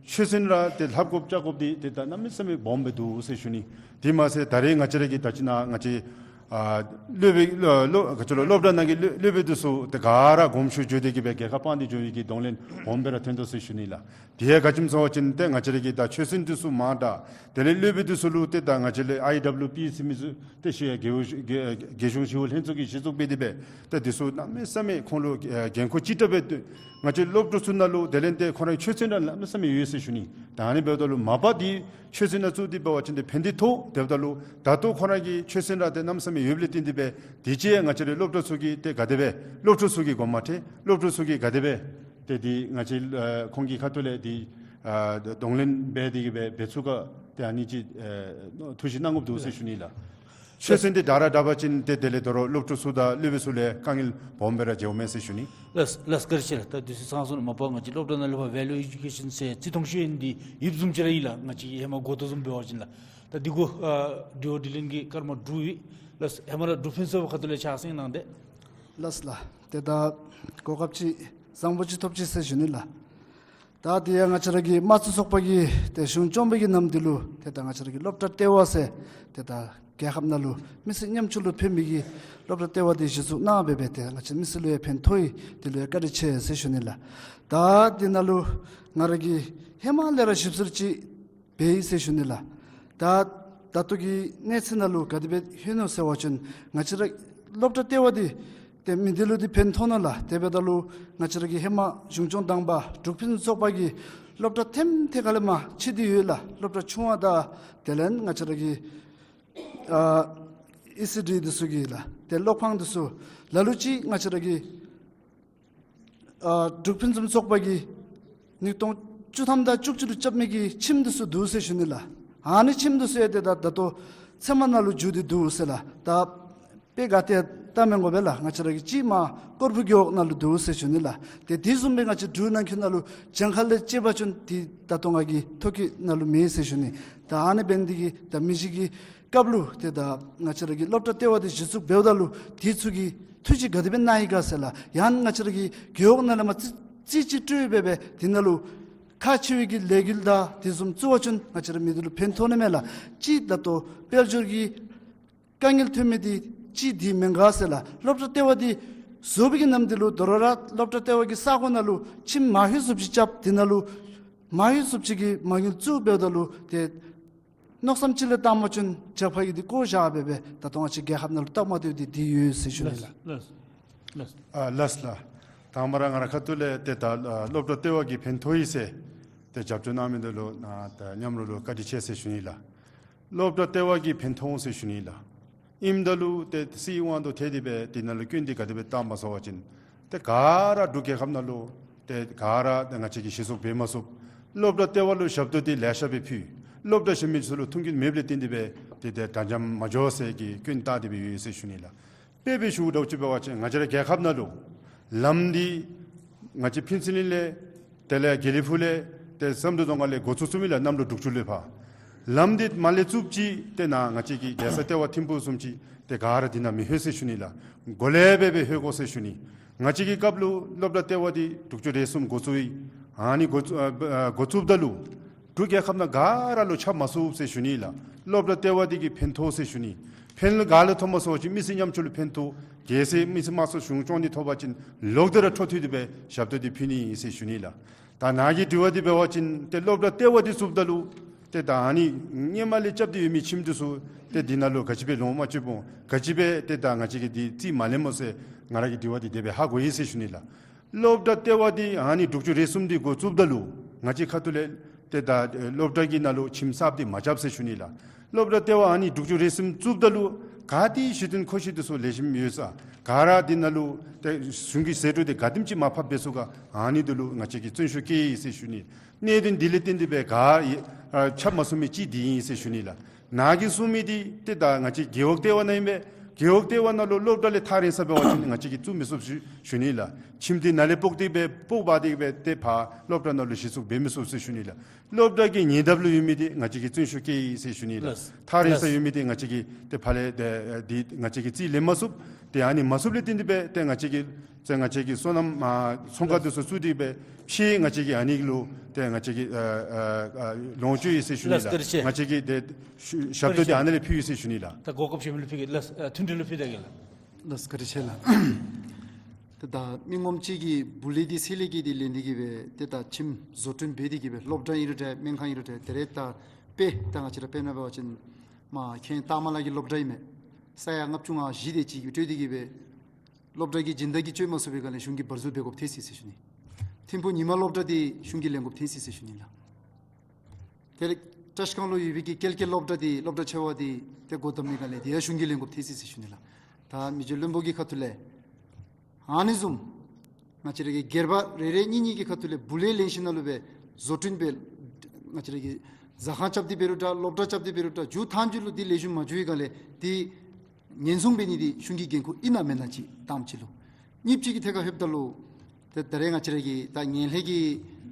ཆོས་ཚན་ར་ཏེ་ལྷབ་དགོཔ་རྐྱབ་དགོཔ་འདི་ཏེ་ད་གནམ་མེད་ས་མེད་སྦོམ་སྦེ་འདུག་ཟེར་ཞུ་ནི། དེ་མ་ཚད་ད་རེས་ང་བཅས་ར་གི་ད་ཅི་ནཱ་ང་བཅས་ཨ་སློབ་དཔོན་སློབ་སློབ་ང་བཅས་ར་སློབ་གྲྭ་ནང་གི་སློབ་སློབ་དཔོན་འདི་ཚུ་ཏེ་ག་ར་དགོངསམ་ཞུ་འགྱོ་སྟེ་གིས་སྦེ་རྒྱལ་ཁ་སྤང་སྟེ་འགྱོ་ནི་གི་གདོང་ལེན་སྦོམ་སྦེ་ར་ཐོན་དོ་ཟེར་ཞུ་ནི་ལགས། དེ་ཡང་ག་ཅི་སྨོ་ཟེར་བ་ཅིན་ཏེ་ང་བཅས་ར་གི་ད་ཆོས་ཚན་འདི་ཚུ་མང་དྲགས། དེ་ལས་སློབ་དཔོན་འདི་ཚུ་ལུ་ཏེ་ད་ང་བཅས་ལས་ཨའི་ཌབ་ལིའུ་པི་ཟེར་མི་ཚུ་ཏེ་ཤེས་ཡ་རྒྱལ་ཡོངས་རྒྱལ་རྒྱལ་གཞུང་ཞི་གཡོག་ལྷན་ཚོགས་ཀྱིས་གཞི་བཙུགས་འབད་དེ་སྦེ་ཏེ་འདི་ཚུ་གནམ་མེད་ས་མེད་ཁོང་ལུ་ཨེ་འགན་ཁུར་ལྕི་དྲགས་སྦེ་ཏེ་ང་བཅས་སློབ་གྲྭ་ཚུ་ནང་ལུ་དེ་ལས་ཏེ་ཁོང་ར་ཆོས་ཚན་ར་གནམ་མེད་ས་མེད་ཡོད་ཟེར་ཞུ་ནི། ད་ཨ་ནི་འབདཝ་ད་ལུ་མ་པ་འདི་ཆོས་ཚན་ནང་བཙུགས་ཏེ་འབད་བ་ཅིན་ཏེ་ཕན་འདི་ཐོགས། དེ་འབདཝ་ད་ལུ་ད་ལྟོ་ཁོང་ར་གི་ཆོས་ཚན་ར་ཏེ་གནམ་མེད་ས་མེད་ཡོདཔ་ལས་བརྟེན་ཏེ་སྦེ་དེ་ཅིག་ང་བཅས་རའི་སློབ་གྲྭ་ཚུ་གིས་ཏེ་ག་དེ་སྦེ་སློབ་གྲྭ་ཚུ་གིས་གོ་མ་ཐོས། སློབ་གྲྭ་ཚུ་གིས་ག་དེ་སྦེ་ཏེ་འདི་ང་བཅས་ཨ་ཁོང་གི་ཁ་ཐུག་ལས་འདི་ཨ་གདོང་ལེན་འབད་དེ་གིས་སྦེ་འབད་ཚུགས་ག་ཏེ་ཨ་ནི་ཅིག་ཨ་ཐུགས་བཞེད་གནང་དགོཔ་འདུག་ཟེར་ཞུ་ནི་ལགས། ཆོས་ཚན་འདི་དྲག་ར་དྲག་པ་ཅིན་ཏེ་དེ་ལས་དོ་རུང་སློབ་ཕྲུག་ཚུ་དང་སློབ་དཔོན་ཚུ་ལས་དཀའ་ངལ་སྦོམ་སྦེ་ར་འབྱུངམ་མས་ཟེར་ཞུ་ནི། ལགས་ལགས་བཀའ་དྲིན་ཆེ་ལགས། ད་དུས་ཚོད་ཚང་སོང་ནུག། མ་པ་ང་བཅས་སློབ་གྲྭ་ནང་ལུ་ཕར་བེ་ལུ་ཨེ་ཌུ་ཀེ་ཤཱན་ཟེར་རྩིས་མཐོང་ཤེས་ཡོན་འདི་ཡོདཔ་བཟུམ་ཅིག་ར་ཨིན་ལགས། ང་བཅས་ཧེ་མ་གོ་དོ་བཟུམ་འབད་བ་ཅིན་ལགས། ད་འདི་གུ་ཨ་དྲི་བ་དྲིས་ལན་གྱི་སྐར་མ་དྲུག་ཡོད། ལགས་ཧེ་མ་ར་འབྲུག་ཕུན་ཚོགས་པའི་ཁ་ཐུག་ལས་ཕྱག་སེང་གནང་སྟེ། ལགས་ལགས། ཏེ་ད་གོ་སྐབས་ཅིག་བཟང་པོ་ཅིག་ཐོབ་ཅི་ཟེར་ཞུ་ནི་ལགས། ད་དེ་ཡང་ང་བཅས་ར་གི་དམངས་གཙོ་ཚོགས་པ་གིས་ཏེ་གཞུང་སྐྱོང་བའི་གི་ནམ་དུས་ལུ་ཏེ་ད་ང་བཅས་ར་གི་སློབ་གྲྭ་ལྟེ་བ་ཟེར་ཏེ་ད་རྒྱལ་ཁབ་ནང་ལུ་མི་སེར་ཉམ་ཆུང་ལུ་ཕན་མི་གི་སློབ་གྲྭ་ལྟེ་བ་འདི་གཞི་བཙུགས་གནང་སྦེ་སྦེ་ཏེ་ང་བཅས་མི་སེར་ལུ་ཡང་ཕན་ཐོགས་ཡི། དེ་ལུ་ཡང་བཀའ་དྲིན་ཆེ་ཟེར་ཞུ་ནི་ལགས། ད་དེ་ནང་ལུ་ང་ར་གིས་ཧེ་མ་ལས་ར་ཞིབ་འཚོལ་ཅིག་འབད་ཡི་ཟེར་ཞུ་ནི་ལགས། ད་ད་ལྟོ་གི་གནས་ཚུལ་ནང་ལུ་ག་དེ་སྦེ་ལྷོད་ནུག་ཟེར་བ་ཅིན་ང་བཅས་ར་སློབ་གྲྭ་ལྟེ་བ་འདི་ཏེ་མི་སྡེ་ལུ་འདི་ཕན་ཐོགས་ནུག་ལགས། དེ་འབདཝ་ད་ལུ་ང་བཅས་ར་གི་ཧེ་མ་གཞུང་སྐྱོང་དང་པ་འབྲུག་ཕུན་སུམ་ཚོགས་པ་གིས་སློབ་གྲྭ་ཐེམ་ཐེ་ཁ་ལས་མར་ཕྱེ་སྟེ་ཡོད་ལགས། སློབ་གྲྭ་ཆུང་བ་དང་དེ་ལས་ང་བཅས་ར་གི་ཨ་ཨི་སི་ཌི་འདི་ཚུ་གི་ལགས་ཏེ་སློབ་ཁང་འདི་ཚུ་ལ་ལུ་ཅིག་ང་བཅས་ར་གི་ཨ་འབྲུག་ཕུན་སུམ་ཚོགས་པ་གིས་ཉིས་སྟོང་བཅུ་ཐམ་དང་བཅུ་གཅིག་ལུ་རྐྱབ་མི་གི་ཁྱིམ་འདི་ཚུ་འདུག་ཟེར་ཞུ་ནི་ལགས། ཨ་ནི་ཁྱིམ་འདི་ཚུ་ཡང་ཏེ་ད་ད་ལྟོ་ཚལ་མ་ནང་ལུ་འགྱུར་ཏེ་འདུག་ཟེར་ལགས། ད་དཔེ་ག་ཏེ་ལྟ་མི་དགོ་པས་ལགས། ང་བཅས་ར་གི་ཅིག་མར་སྐོར་བུ་རྒེད་འོག་ནང་ལུ་འདུག་ཟེར་ཞུ་ནི་ལགས། ཏེ་དེ་བཟུམ་སྦེ་ང་བཅས་འབྲུག་ནང་འཁོད་ནང་ལུ་གྱངས་ཁ་ལས་བཅད་པ་ཅིན་ཏེ་ད་ལྟོ་ང་གི་ཐོ་བཀོད་ནང་ལུ་མེད་ཟེར་ཞུ་ནི། ད་ཨ་ནི་འབད་ནི་འདི་གིས་ད་མི་རྗེ་གི་སྐབས་ལུ་ཏེ་ད་ང་བཅས་ར་གི་སློབ་གྲྭ་ལྟེ་བ་འདི་གཞི་བཙུགས་འབདཝ་ད་ལུ་དེ་ཚུ་གིས་ཐུགས་རྗེ་ག་དེ་སྦེ་གནང་ཡི་ག་ཟེར་ལགས། ཡང་ང་བཅས་ར་གི་རྒེད་འོག་ནང་ལས་མར་རྩིས་ རྩིས་ཅིག་སྤྲོད་འབད་འབད་དེ་ནང་ལུ་ཁག་ཆེ་བའི་གི་ལས་འགུལ་དང་དེ་བཟུམ་བཙུགས་པ་ཅིན་ང་བཅས་ར་མི་སྡེ་ལུ་ཕན་ཐོགས་ནི་མས་ལགས། ཅིག་ད་ལྟོ་དཔལ་འབྱོར་གྱི་དཀའ་ངལ་ཐོན་མི་འདི་ཅིག་འདི་མེན་ག་ཟེར་ལགས། སློབ་གྲྭ་ལྟེ་བ་འདི་བཟོ་བའི་གི་ནམ་དུས་ལུ་དོ་རུང་ར་སློབ་གྲྭ་ལྟེ་བ་གི་ས་གོ་ནང་ལུ་ཁྱིམ་མ་ཧེ་བཟུམ་ཅིག་རྐྱབ། དེ་ནང་ལུ་མ་ཧེ་བཟུམ་ཅིག་གི་མ་དངུལ་བཙུགས་འབདཝ་ད་ལུ་ཏེ་མནོ་བསམ་ཅིག་ལས་བཏང་པ་ཅིན་ཇ་ཕ་གི་འདི་བཀོ་བཞག་འབད་འབད་ད་ལྟོ་ང་བཅས་རྒྱལ་ཁབ་ནང་ལུ་སྟབས་མ་བདེཝ་འདི་འདི་ཡོད་ཟེར་ཞུ་ནི་ལགས། ལགས། ལགས། ཨ་ལགས་ལགས། དང་པ་ར་ང་རའི་ཁ་ཐུག་ལས་ཏེ་ད་ཨ་སློབ་གྲྭ་ལྟེ་བ་གིས་ཕན་ཐོགས་ཡི་ཟེར་ཏེ་རྒྱབ་སྐྱོར་གནང་མི་འདི་ལུ་ཨ་ད་མཉམ་རོགས་ལུ་བཀའ་དྲིན་ཆེ་ཟེར་ཞུ་ནི་ལགས། སློབ་གྲྭ་ལྟེ་བ་གིས་ཕན་ཐོགས་འོང་ཟེར་ཞུ་ནི་ལགས། ཨིནམ་ད་ལུ་ཏེ་སྲིད་དབང་དུ་ཐལ་ཏེ་སྦེ་དེ་ནང་ལུ་སྐྱོན་འདི་ག་དེ་སྦེ་བཏང་མ་ཚུགས་པ་ཅིན་ཏེ་ག་ར་འབྲུག་རྒྱལ་ཁབ་ནང་ལུ་ཏེ་ག་ར་ཏེ་ང་བཅས་ཀྱིས་གཞི་བཙུགས་འབད་མ་ཚུགས། སློབ་གྲྭ་ལྟེ་བ་ལུ་ཞབས་ཏོག་འདི་ལེ་ཤ་སྦེ་ཕུལ། སློབ་གྲྭ་ཞབས་མི་ཚུ་ལུ་མཐུན་རྐྱེན་མེདཔ་ལས་བརྟེན་ཏེ་སྦེ་ཏེ་ཏེ་དྲ་འཇམ་མ་འགྱོ་ཟེར་གྱི་སྐྱོན་བཏགས་ཏེ་སྦེ་ཡོད་ཟེར་ཞུ་ནི་ལགས། དཔེ་སྦེ་ཞུཝ་འདྲཝ་ཅིག་འབད་བ་ཅིན་ང་བཅས་ར་རྒྱལ་ཁབ་ནང་ལུ་ལམ་འདི་ང་བཅས་ཕུན་ཚོགས་གླིང་ལས་དེ་ལས་དགེ་ལེགས་ཕུག་ལས་ཏེ་བསམ་གྲུབ་རྫོང་ཁག་ལས་འགོ་བཙུགས་བཙུགསཔ་ཨིན་ལགས། གནམ་ལོ་དྲུག་ཅུ་ལོའི་བར་ལམ་འདི་མ་ལས་བཙུགསཔ་ཅིག་ཏེ་ནཱ་ང་བཅས་ཀྱི་རྒྱལ་ས་ལྟེ་བ་ཐིམ་ཕུག་བཟུམ་ཅིག་ཏེ་ག་ར་འདི་ནང་མི་ལྷོད་ཟེར་ཞུ་ནི་ལགས། གོ་ལེ་སྦེ་སྦེ་ལྷོད་དགོ་ཟེར་ཞུ་ནི། ང་བཅས་ཀྱི་སྐབས་ལུ་སློབ་གྲྭ་ལྟེ་བ་འདི་དྲུག་ཅུ་རེ་གསུམ་འགོ་བཙུགས་ཡི། ཨ་ནི་འགོ་བཙུགས་ཨ་ཨ་འགོ་བཙུགསཔ་ད་ལུ་འབྲུག་རྒྱལ་ཁབ་ནང་ག་ར་ལུ་ཁྱབ་མ་ཚུགས་ཟེར་ཞུ་ནི་ལགས། སློབ་གྲྭ་ལྟེ་བ་འདི་གིས་ཕན་ཐོགས་ཟེར་ཞུ་ནི། ཕན་ལུ་ག་ལུ་ཐོགས་མ་ཚུགས་པ་ཅིན་མི་སེར་ཉམ་ཆུང་ལུ་ཕན་ཐོགས། གལ་སྲིད་མི་སེར་དམངས་གཙོ་གཞུང་སྐྱོང་འདི་ཐོབ་པ་ཅིན་ལོག་སྟེ་ར་འཕྲོ་མཐུད་དེ་སྦེ་ཞབས་ཏོག་འདི་ཕུལ་ནི་ཨིན་ཟེར་ཞུ་ནི་ལགས། ད་ནཱ་གི་དྲི་བ་འདི་འབད་བ་ཅིན་ཏེ་སློབ་གྲྭ་ལྟེ་བ་འདི་བཙུགསཔ་ད་ལུ་ཏེ་ད་ཨ་ནི་སྔོན་མ་ལས་རྐྱབ་སྟེ་ཡོད་མི་ཁྱིམ་འདི་ཚུ་ཏེ་འདི་ནང་ལུ་ག་ཅི་སྦེ་ལོང་མ་བཅུག་འོང་། ག་ཅི་སྦེ་ཏེ་ད་ང་བཅས་ཀྱིས་འདི་རྩིས་མ་ལེན་སྨོ་ཟེར་ང་ར་གི་དྲི་བ་འདི་དེ་སྦེ་ཧ་གོ་ཡི་ཟེར་ཞུ་ནི་ལགས། སློབ་གྲྭ་ལྟེ་བ་འདི་ཨ་ནི་དྲུག་ཅུ་རེ་གསུམ་འདི་འགོ་བཙུགསཔ་ད་ལུ་ང་བཅས་ཁ་ཐུག་ལས་ཏེ་ད་སློབ་གྲྭ་གི་ནང་ལུ་ཁྱིམ་གསརཔ་འདི་མ་རྐྱབ་ཟེར་ཞུ་ནི་ལགས། སློབ་གྲྭ་ལྟེ་བ་ཨ་ནི་དྲུག་ཅུ་རེ་གསུམ་བཙུགསཔ་ད་ལུ་ག་ཏེ་གཞི་རྟེན་མཁོ་ཆས་འདི་ཚུ་ལེགས་ཤོམ་ཡོད་ས་ག་ར་འདི་ནང་ལུ་ཏེ་གཞུང་གི་ཟད་འགྲོ་འདི་ག་དེམ་ཅིག་མར་ཕབ་འབད་ཚུགས་ག་ཨ་ནི་འདི་ལུ་ང་བཅས་ཀྱིས་བརྩོན་ཤུགས་བསྐྱེད་ཡི་ཟེར་ཞུ་ནི། གནད་དོན་འདི་ལས་བརྟེན་ཏེ་སྦེ་ག་ཡི་ཨ་ཁྱབ་མ་ཚུགས་མི་ཅིག་འདི་ཨིན་ཟེར་ཞུ་ནི་ལགས། ནཱ་གིས་གསུང་མི་འདི་ཏེ་ད་ང་བཅས་རྒེད་འོག་ལྟེ་བ་ནང་ཨིན་པས། རྒེད་འོག་ལྟེ་བ་ནང་ལུ་སློབ་གྲྭ་ལས་ཐག་རིང་ས་འབད་བ་ཅིན་ང་བཅས་ཀྱིས་བཙུགས་མི་ཚུགས་ཟེར་ཞུ་ནི་ལགས། ཁྱིམ་འདི་ནཱ་ལས་སྤོ་སྟེ་སྦེ་སྤོ་འབག་སྟེ་སྦེ་ཏེ་ཕར་སློབ་གྲྭ་ནང་ལུ་གཞི་བཙུགས་འབད་མི་ཚུགས་ཟེར་ཞུ་ནི་ལགས། སློབ་གྲྭ་གི་ཉེ་འདབས་ལུ་ཡོད་མི་འདི་ང་བཅས་ཀྱིས་བརྩོན་ཤུགས་བསྐྱེད་ཡི་ཟེར་ཞུ་ནི་ལགས། ལགས། ཐག་རིང་ས་ལགས། ཡོད་མི་འདི་ང་བཅས་ཀྱིས་ཏེ་ཕར་ལས་ཏེ་འདི་ང་བཅས་ཀྱིས་རྩིས་ལེན་མ་ཚུགས། ཏེ་ཨ་ནི་མ་ཚུགསཔ་ལས་བརྟེན་ཏེ་སྦེ་ཏེ་ང་བཅས་ཀྱིས་ཏེ་ང་བཅས་ཀྱིས་སོ་ནམ་ཨ་ཚོང་ཁང་འདི་ཚུ་བཙུགས་ཏེ་སྦེ་ཕྱི་ང་བཅས་ཀྱིས་ཨ་ནི་ལུ་ཏེ་ང་བཅས་ཀྱིས་ཨ་ཨ་ཨ་ལོངས་སྤྱོད་ཡི་ཟེར་ཞུ་ནི་ལགས། ལགས་བཀའ་དྲིན་ཆེ། ང་བཅས་ཀྱིས་ཏེ་ཞུ་ཞབས་ཏོག་འདི་ཨ་ནཱ་ལས་ཕུལ་ཡི་ཟེར་ཞུ་ནི་ལགས། ད་གོ་སྐབས་གཞན་མི་ལུ་ཕུལ་གེ་ལགས། ཨ་མཐུན་སྒྲིལ་ལུ་ཕུལ་ད་གེ་ལགས། ལགས་བཀའ་དྲིན་ཆེ་ལགས། ཏེ་ད་མི་ངོམ་ཅིག་གིས་བུ་ལས་འདི་ཚེ་ལས་ཀྱི་འདི་ལེན་ཏེ་གིས་སྦེ་ཏེ་ད་ཁྱིམ་བཟོ་སྐྲུན་འབད་དེ་གིས་སྦེ་སློབ་གྲྭ་ཨིན་རུང་འདྲ་སྨན་ཁང་ཨིན་རུང་འདྲ་ཏེ་རེ་ད་དཔེ་ད་ང་བཅས་ར་དཔེར་ན་འབད་བ་ཅིན་མ་ཁེངས་སྟག་མ་ལ་གི་སློབ་གྲྭ་ཨིན་མས། ས་ཡ་ལྔ་བཅུ་ང་བཞི་དེ་ཅིག་གི་སྤྲོད་དེ་གིས་སྦེ་སློབ་གྲྭ་གི་སྦྱིན་བདག་གིས་སྤྱོད་མ་ཚུགས་པའི་སྒང་ལས་གཞུང་གིས་འབར་འཛུལ་འབད་དགོཔ་ཐལ་ཅི་ཟེར་ཞུ་ནི། ཐིམ་ཕུག་ཉི་མ་སློབ་གྲྭ་འདི་གཞུང་གིས་ལེན་དགོཔ་ཐལ་ཅི་ཟེར་ཞུ་ནི་ལགས། དེ་ལས་བཀྲིས་སྒང་ལུ་ཡོད་པའི་གི་ཀེལ་ཀེལ་སློབ་གྲྭ་འདི་སློབ་གྲྭ་ཆེ་བ་འདི་ཏེ་སྒོ་བསྡམ་མི་སྒང་ལས་དེ་ཡང་གཞུང་གིས་ལེན་དགོཔ་ཐལ་ཅི་ཟེར་ཞུ་ནི་ལགས། ད་མི་རྗེ་བློན་པོ་གི་ཁ་ཐུག་ལས་ཨ་ནི་བཟུམ་ང་བཅས་ར་གི་སྒེར་པ་རེ་རེ་གཉིས་གཉིས་ཀྱི་ཁ་ཐུག་ལས་བུ་ལས་ལེན་ཞིནམ་ལས་སྦེ་བཟོ་སྐྲུན་འབད་ང་བཅས་ར་གི་ཟ་ཁང་རྐྱབ་སྟེ་འབད་རུང་འདྲ་སློབ་གྲྭ་རྐྱབ་སྟེ་འབད་རུང་འདྲ་མཇུག་མཐའ་མཇུག་ལུ་འདི་ལེགས་ཤོམ་མ་འགྱོ་བའི་སྒང་ལས་འདི་ཉེན་སྲུང་འབད་ནི་འདི་གཞུང་གི་འགན་ཁུར་ཨིན་ན་མེན་ན་ཅིག་དང་པ་ཅིག་ལུ། གཉིས་པ་ཅིག་གི་ཐད་ཁར་ལྷོདཔ་ད་ལུ་ཏེ་ད་རེས་ང་བཅས་ར་གི་ད་ངན་ལྷད་ཀྱི་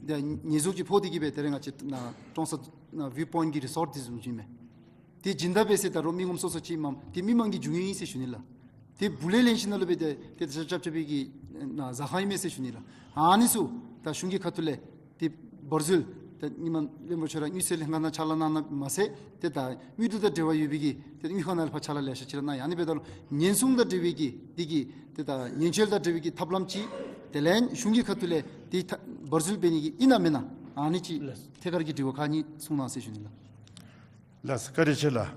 ད་ཉེས་འཛུགས་ཀྱི་ཕོག་སྟེ་གིས་སྦེ་ད་རེས་ང་བཅས་ནཱ་ཀྲོང་གསར་ནཱ་བིའུ་པོའིནཊ་གི་རི་སོརཊ་འདི་བཟུམ་ཅིག་ཨིན་མས། ཏེ་སྦྱིན་བདག་འབད་ས་ད་རུང་མི་ངོམ་སོ་སོ་ཅིག་མས། ཏེ་མི་མང་གི་རྒྱུས་ཨིན་ཟེར་ཞུ་ནི་ལགས། ཏེ་བུ་ལས་ལེན་ཞིནམ་ལས་སྦེ་ཏེ་ཏེ་ཆ་ཆ་ཆ་པའི་གི་ནཱ་ཟ་ཁང་ཨིན་མས་ཟེར་ཞུ་ནི་ལགས། ཨ་ནི་ཚུ་ད་གཞུང་གི་ཁ་ཐུག་ལས་ཏེ་འབར་འཛུལ་ད་ཉི་མ་བློན་པོ་ཁྱོད་ར་དངུལ་རྩིས་ལྷན་ཁག་ནང་ཕྱག་ལཱ་གནང་གནངམ་མ་ཚད་ཏེ་ད་དངུལ་དུ་དང་འབྲེལ་བ་ཡོད་པའི་གི་ཏེ་དངུལ་ཁང་ནང་ལས་ཕར་ཕྱག་ལཱ་ལེ་ཤ་ཅིག་ར་གནང་ཡི། ཨ་ནི་འབདཝ་ད་ལུ་ཉེན་སྲུང་དང་འབྲེལ་བའི་གི་འདི་གི་ཏེ་ད་ཉེན་བཅོལ་དང་འབྲེལ་བའི་གི་ཐབས་ལམ་ཅིག་དེ་ལས་གཞུང་གི་ཁ་ཐུག་ལས་ཏེ་ད་འབར་འཛུལ་འབད་ནི་གི་ཨིན་ན་མེན་ན་ཨ་ནི་ཅིག་ལགས། ཐད་ཀར་གྱི་དྲི་བ་ཁག་གཉིས་གསུང་གནང་ཟེར་ཞུ་ནི་ལགས། ལགས་བཀའ་དྲིན་ཆེ་ལགས།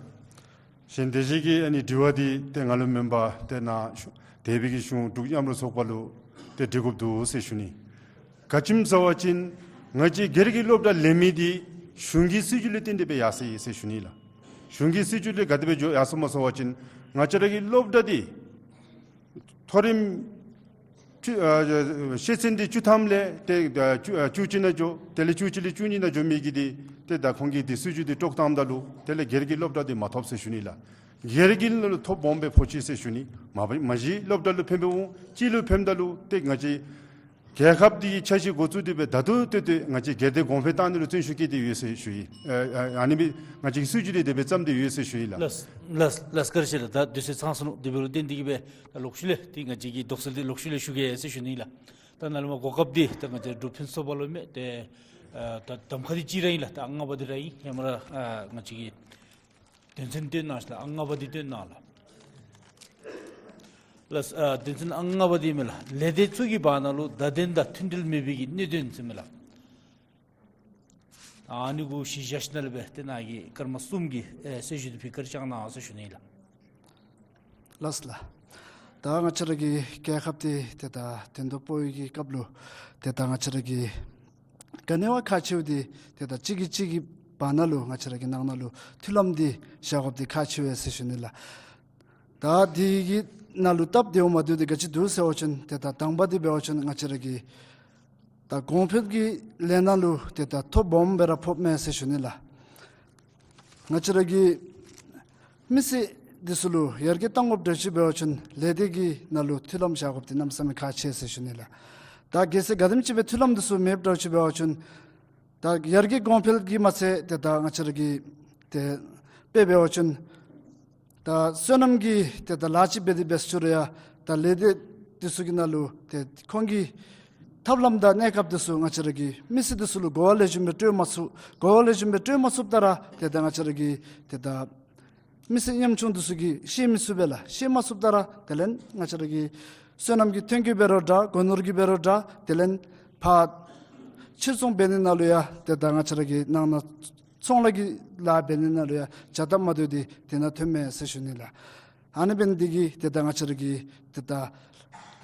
གཞན་དེ་ཅིག་གི་ཨ་ནི་དྲི་བ་འདི་ཏེ་ང་ལུ་མེན་པར་ཏེ་ནཱ་གཞུང་དེ་སྦེ་གི་གཞུང་འབྲུག་མཉམ་རོགས་ཚོགས་པ་ལུ་ཏེ་དྲི་དགོཔ་འདུག་ཟེར་ཞུ་ནི། ག་ཅི་སྨོ་ཟེར་བ་ཅིན་ང་བཅས་སྒེར་གྱི་སློབ་གྲྭ་ལེན་མི་འདི་གཞུང་གི་སྲིད་བྱུས་ལས་བརྟེན་ཏེ་སྦེ་ཡར་སོ་ཡི་ཟེར་ཞུ་ནི་ལགས། གཞུང་གི་སྲིད་བྱུས་ལས་ག་དེ་སྦེ་འགྱོ་ཡར་སོ་སྨོ་ཟེར་བ་ཅིན་ང་བཅས་ར་གི་སློབ་གྲྭ་འདི་མཐོ་རིམ་བཅུ་ཨ་ཤེས་ཚད་འདི་བཅུ་ཐམ་ལས་ཏེ་ཨ་བཅུ་ཨ་བཅུ་གཅིག་ནང་འགྱོ། དེ་ལས་བཅུ་གཅིག་ལས་བཅུ་གཉིས་ནང་འགྱོ་མི་གི་འདི་ཏེ་ད་ཁོང་གིས་འདི་སྲིད་བྱུས་འདི་དཀྲོག་བཏངམ་ད་ལུ་དེ་ལས་སྒེར་གྱི་སློབ་གྲྭ་འདི་མ་ཐོབ་ཟེར་ཞུ་ནི་ལགས། སྒེར་གྱི་སློབ་ཐོབ་སྦོམ་སྦེ་ཕོག་ཅི་ཟེར་ཞུ་ནི། མ་པ་མ་གཞི་སློབ་གྲྭ་ལུ་ཕནམ་སྦེ་འོང་། སྤྱི་ལུ་ཕནམ་ད་ལུ་ཏེ་ང་བཅས་རྒྱལ་ཁབ་འདི་གི་འཆར་གཞི་འགོ་བཙུགས་ཏེ་སྦེ་ད་ལྟོ་ཏེ་ཏེ་ང་བཅས་སྒེར་སྡེ་གོང་འཕེལ་བཏང་ནི་ལུ་བརྩོན་ཤུགས་བསྐྱེད་དེ་ཡོད་ཟེར་ཞུ་ཡི། ཨ་ཨ་ཨ་ནི་སྦེ་ང་བཅས་ཀྱི་སྲིད་བྱུས་འདི་དེ་སྦེ་བརྩམས་ཏེ་ཡོད་ཟེར་ཞུ་ཡི་ལགས། ལགས་ལགས་ལགས་བཀའ་དྲིན་ཆེ་ལགས། ད་དུས་ཚོད་ཚང་སོ་ནུག། དེ་འབད་རུང་ཏེ་འདི་གིས་སྦེ་ད་ལོག་ཤུལ་ལས་ཏེ་ང་བཅས་ཀྱི་དོགས་སེལ་འདི་ལོག་ཤུལ་ལས་ཞུ་གེ་ཟེར་ཞུ་ནི་ལགས། ད་ནཱ་ལས་མར་གོ་སྐབས་འདི་ད་ང་བཅས་འབྲུག་ཕུན་སུམ་ཚོགས་པ་ལུ་མས། ཏེ་ཨ་ད་གདམ་ཁ་འདི་གཅིག་ར་ཨིན་ལགས། ད་ཨང་ལྔ་པ་འདི་ར་ཨིན། ཧེ་མ་ར་ཨ་ང་བཅས་ཀྱིས་དོན་ཚན་སྟོན་གནང་ཞིནམ་ལས་ཨང་ལྔ་པ་འདི་སྟོན་གནང་ལགས། ལགས། ཨ་དོན་ཚན་ཨང་ལྔ་པ་འདི་མས་ལགས། ལས་སྡེ་ཚུ་གི་བར་ན་ལུ་བརྡ་དོན་དང་མཐུན་འབྲེལ་མེད་པའི་གི་གནད་དོན་ཟེར་མས་ལགས། ཨ་ནི་གུ་གཞི་བཞག་ཞིནམ་ལས་སྦེ་ཏེ་ནཱ་གི་སྐར་མ་གསུམ་གྱི་ཨེ་གསལ་ཞུ་འདི་ཕུལ་བཀའ་དྲིན་བསྐྱང་གནང་ཟེར་ཞུ་ནི་ལགས། ལགས་ལགས། ད་ང་བཅས་ར་གི་རྒྱལ་ཁབ་འདི་ཏེ་ད་དོན་དུ་ཕོག་པའི་གི་སྐབས་ལུ་ཏེ་ད་ང་བཅས་ར་གི་ག་ནི་བ་ཁག་ཆེཝ་འདི་ཏེ་ད་གཅིག་གིས་གཅིག་གི་བར་ན་ལུ་ང་བཅས་ར་གི་ནང་ན་ལུ་མཐུན་ལམ་འདི་བཞག་དགོཔ་འདི་ཁག་ཆེ་བས་ཟེར་ཞུ་ནི་ལགས། ད་འདི་གི་ནང་ལུ་སྟབས་བདེཝ་མ་བདེཝ་འདི་ག་ཅི་འདུག་ཟེར་བ་ཅིན་ཏེ་ད་དང་པ་འདི་འབད་བ་ཅིན་ང་བཅས་ར་གི་ད་གོང་འཕེལ་གྱི་ལས་སྣ་ལུ་ཏེ་ད་ཐོ་སྦོམ་སྦེ་ར་ཕོགཔ་མས་ཟེར་ཞུ་ནི་ལགས། ང་བཅས་ར་གི་མི་སེར་འདི་ཚུ་ལུ་ཡར་རྒྱས་གཏང་དགོཔ་འདྲཝ་ཅིག་འབད་བ་ཅིན་ལས་སྡེ་གི་ནང་ལུ་མཐུན་ལམ་བཞག་དགོཔ་འདི་གནམ་མེད་ས་མེད་ཁག་ཆེ་ཟེར་ཞུ་ནི་ལགས། ད་གལ་སྲིད་ག་དེམ་ཅིག་སྦེ་མཐུན་ལམ་འདི་ཚུ་མེདཔ་འདྲཝ་ཅིག་འབད་བ་ཅིན་ད་ཡར་རྒྱས་གོང་འཕེལ་གྱི་མ་ཚད་ཏེ་ད་ང་བཅས་ར་གི་ཏེ་དཔེ་འབད་བ་ཅིན་ད་སོ་ནམ་གྱི་ཏེ་ད་ལཱ་ཅིག་འབད་དེ་འབད་ས་ཅིག་རུང་ཡང་ད་ལས་སྡེ་འདི་ཚུ་གི་ནང་ལུ་ཏེ་ཁོང་གི་ཐབས་ལམ་དང་གནས་སྐབས་འདི་ཚུ་ང་བཅས་ར་གི་མི་སེར་འདི་ཚུ་ལུ་གོ་བ་ལེགས་ཤོམ་སྦེ་སྤྲོད་མ་ཚུགས། གོ་བ་ལེགས་ཤོམ་སྦེ་སྤྲོད་མ་ཚུགསཔ་ད་ར་ཏེ་ད་ང་བཅས་ར་གི་ཏེ་ད་མི་སེར་ཉམ་ཆུང་འདི་ཚུ་གིས་ཤེས་མི་ཚུགས་པས་ལགས། ཤེས་མ་ཚུགསཔ་ད་ར་དེ་ལས་ང་བཅས་ར་གི་སོ་ནམ་གྱི་ཐོན་སྐྱེད་འབད་རུང་འདྲ་སྒོ་ནོར་གྱི་འབད་རུང་འདྲ་དེ་ལས་ཕར་ཕྱིར་ཚོང་འབད་ནི་ནང་ལུ་ཡང་ཏེ་ད་ང་བཅས་ར་གི་ནང་ན་ཚོང་ལཱ་གི་ལཱ་འབད་ནི་ནང་ལུ་ཡང་བྱ་སྟབས་མ་བདེཝ་འདི་དེ་ནང་ཐོནམ་མས་ཟེར་ཞུ་ནི་ལགས། ཨ་ནི་འབད་ནི་འདི་གིས་ཏེ་ད་ང་བཅས་ར་གི་ཏེ་ད་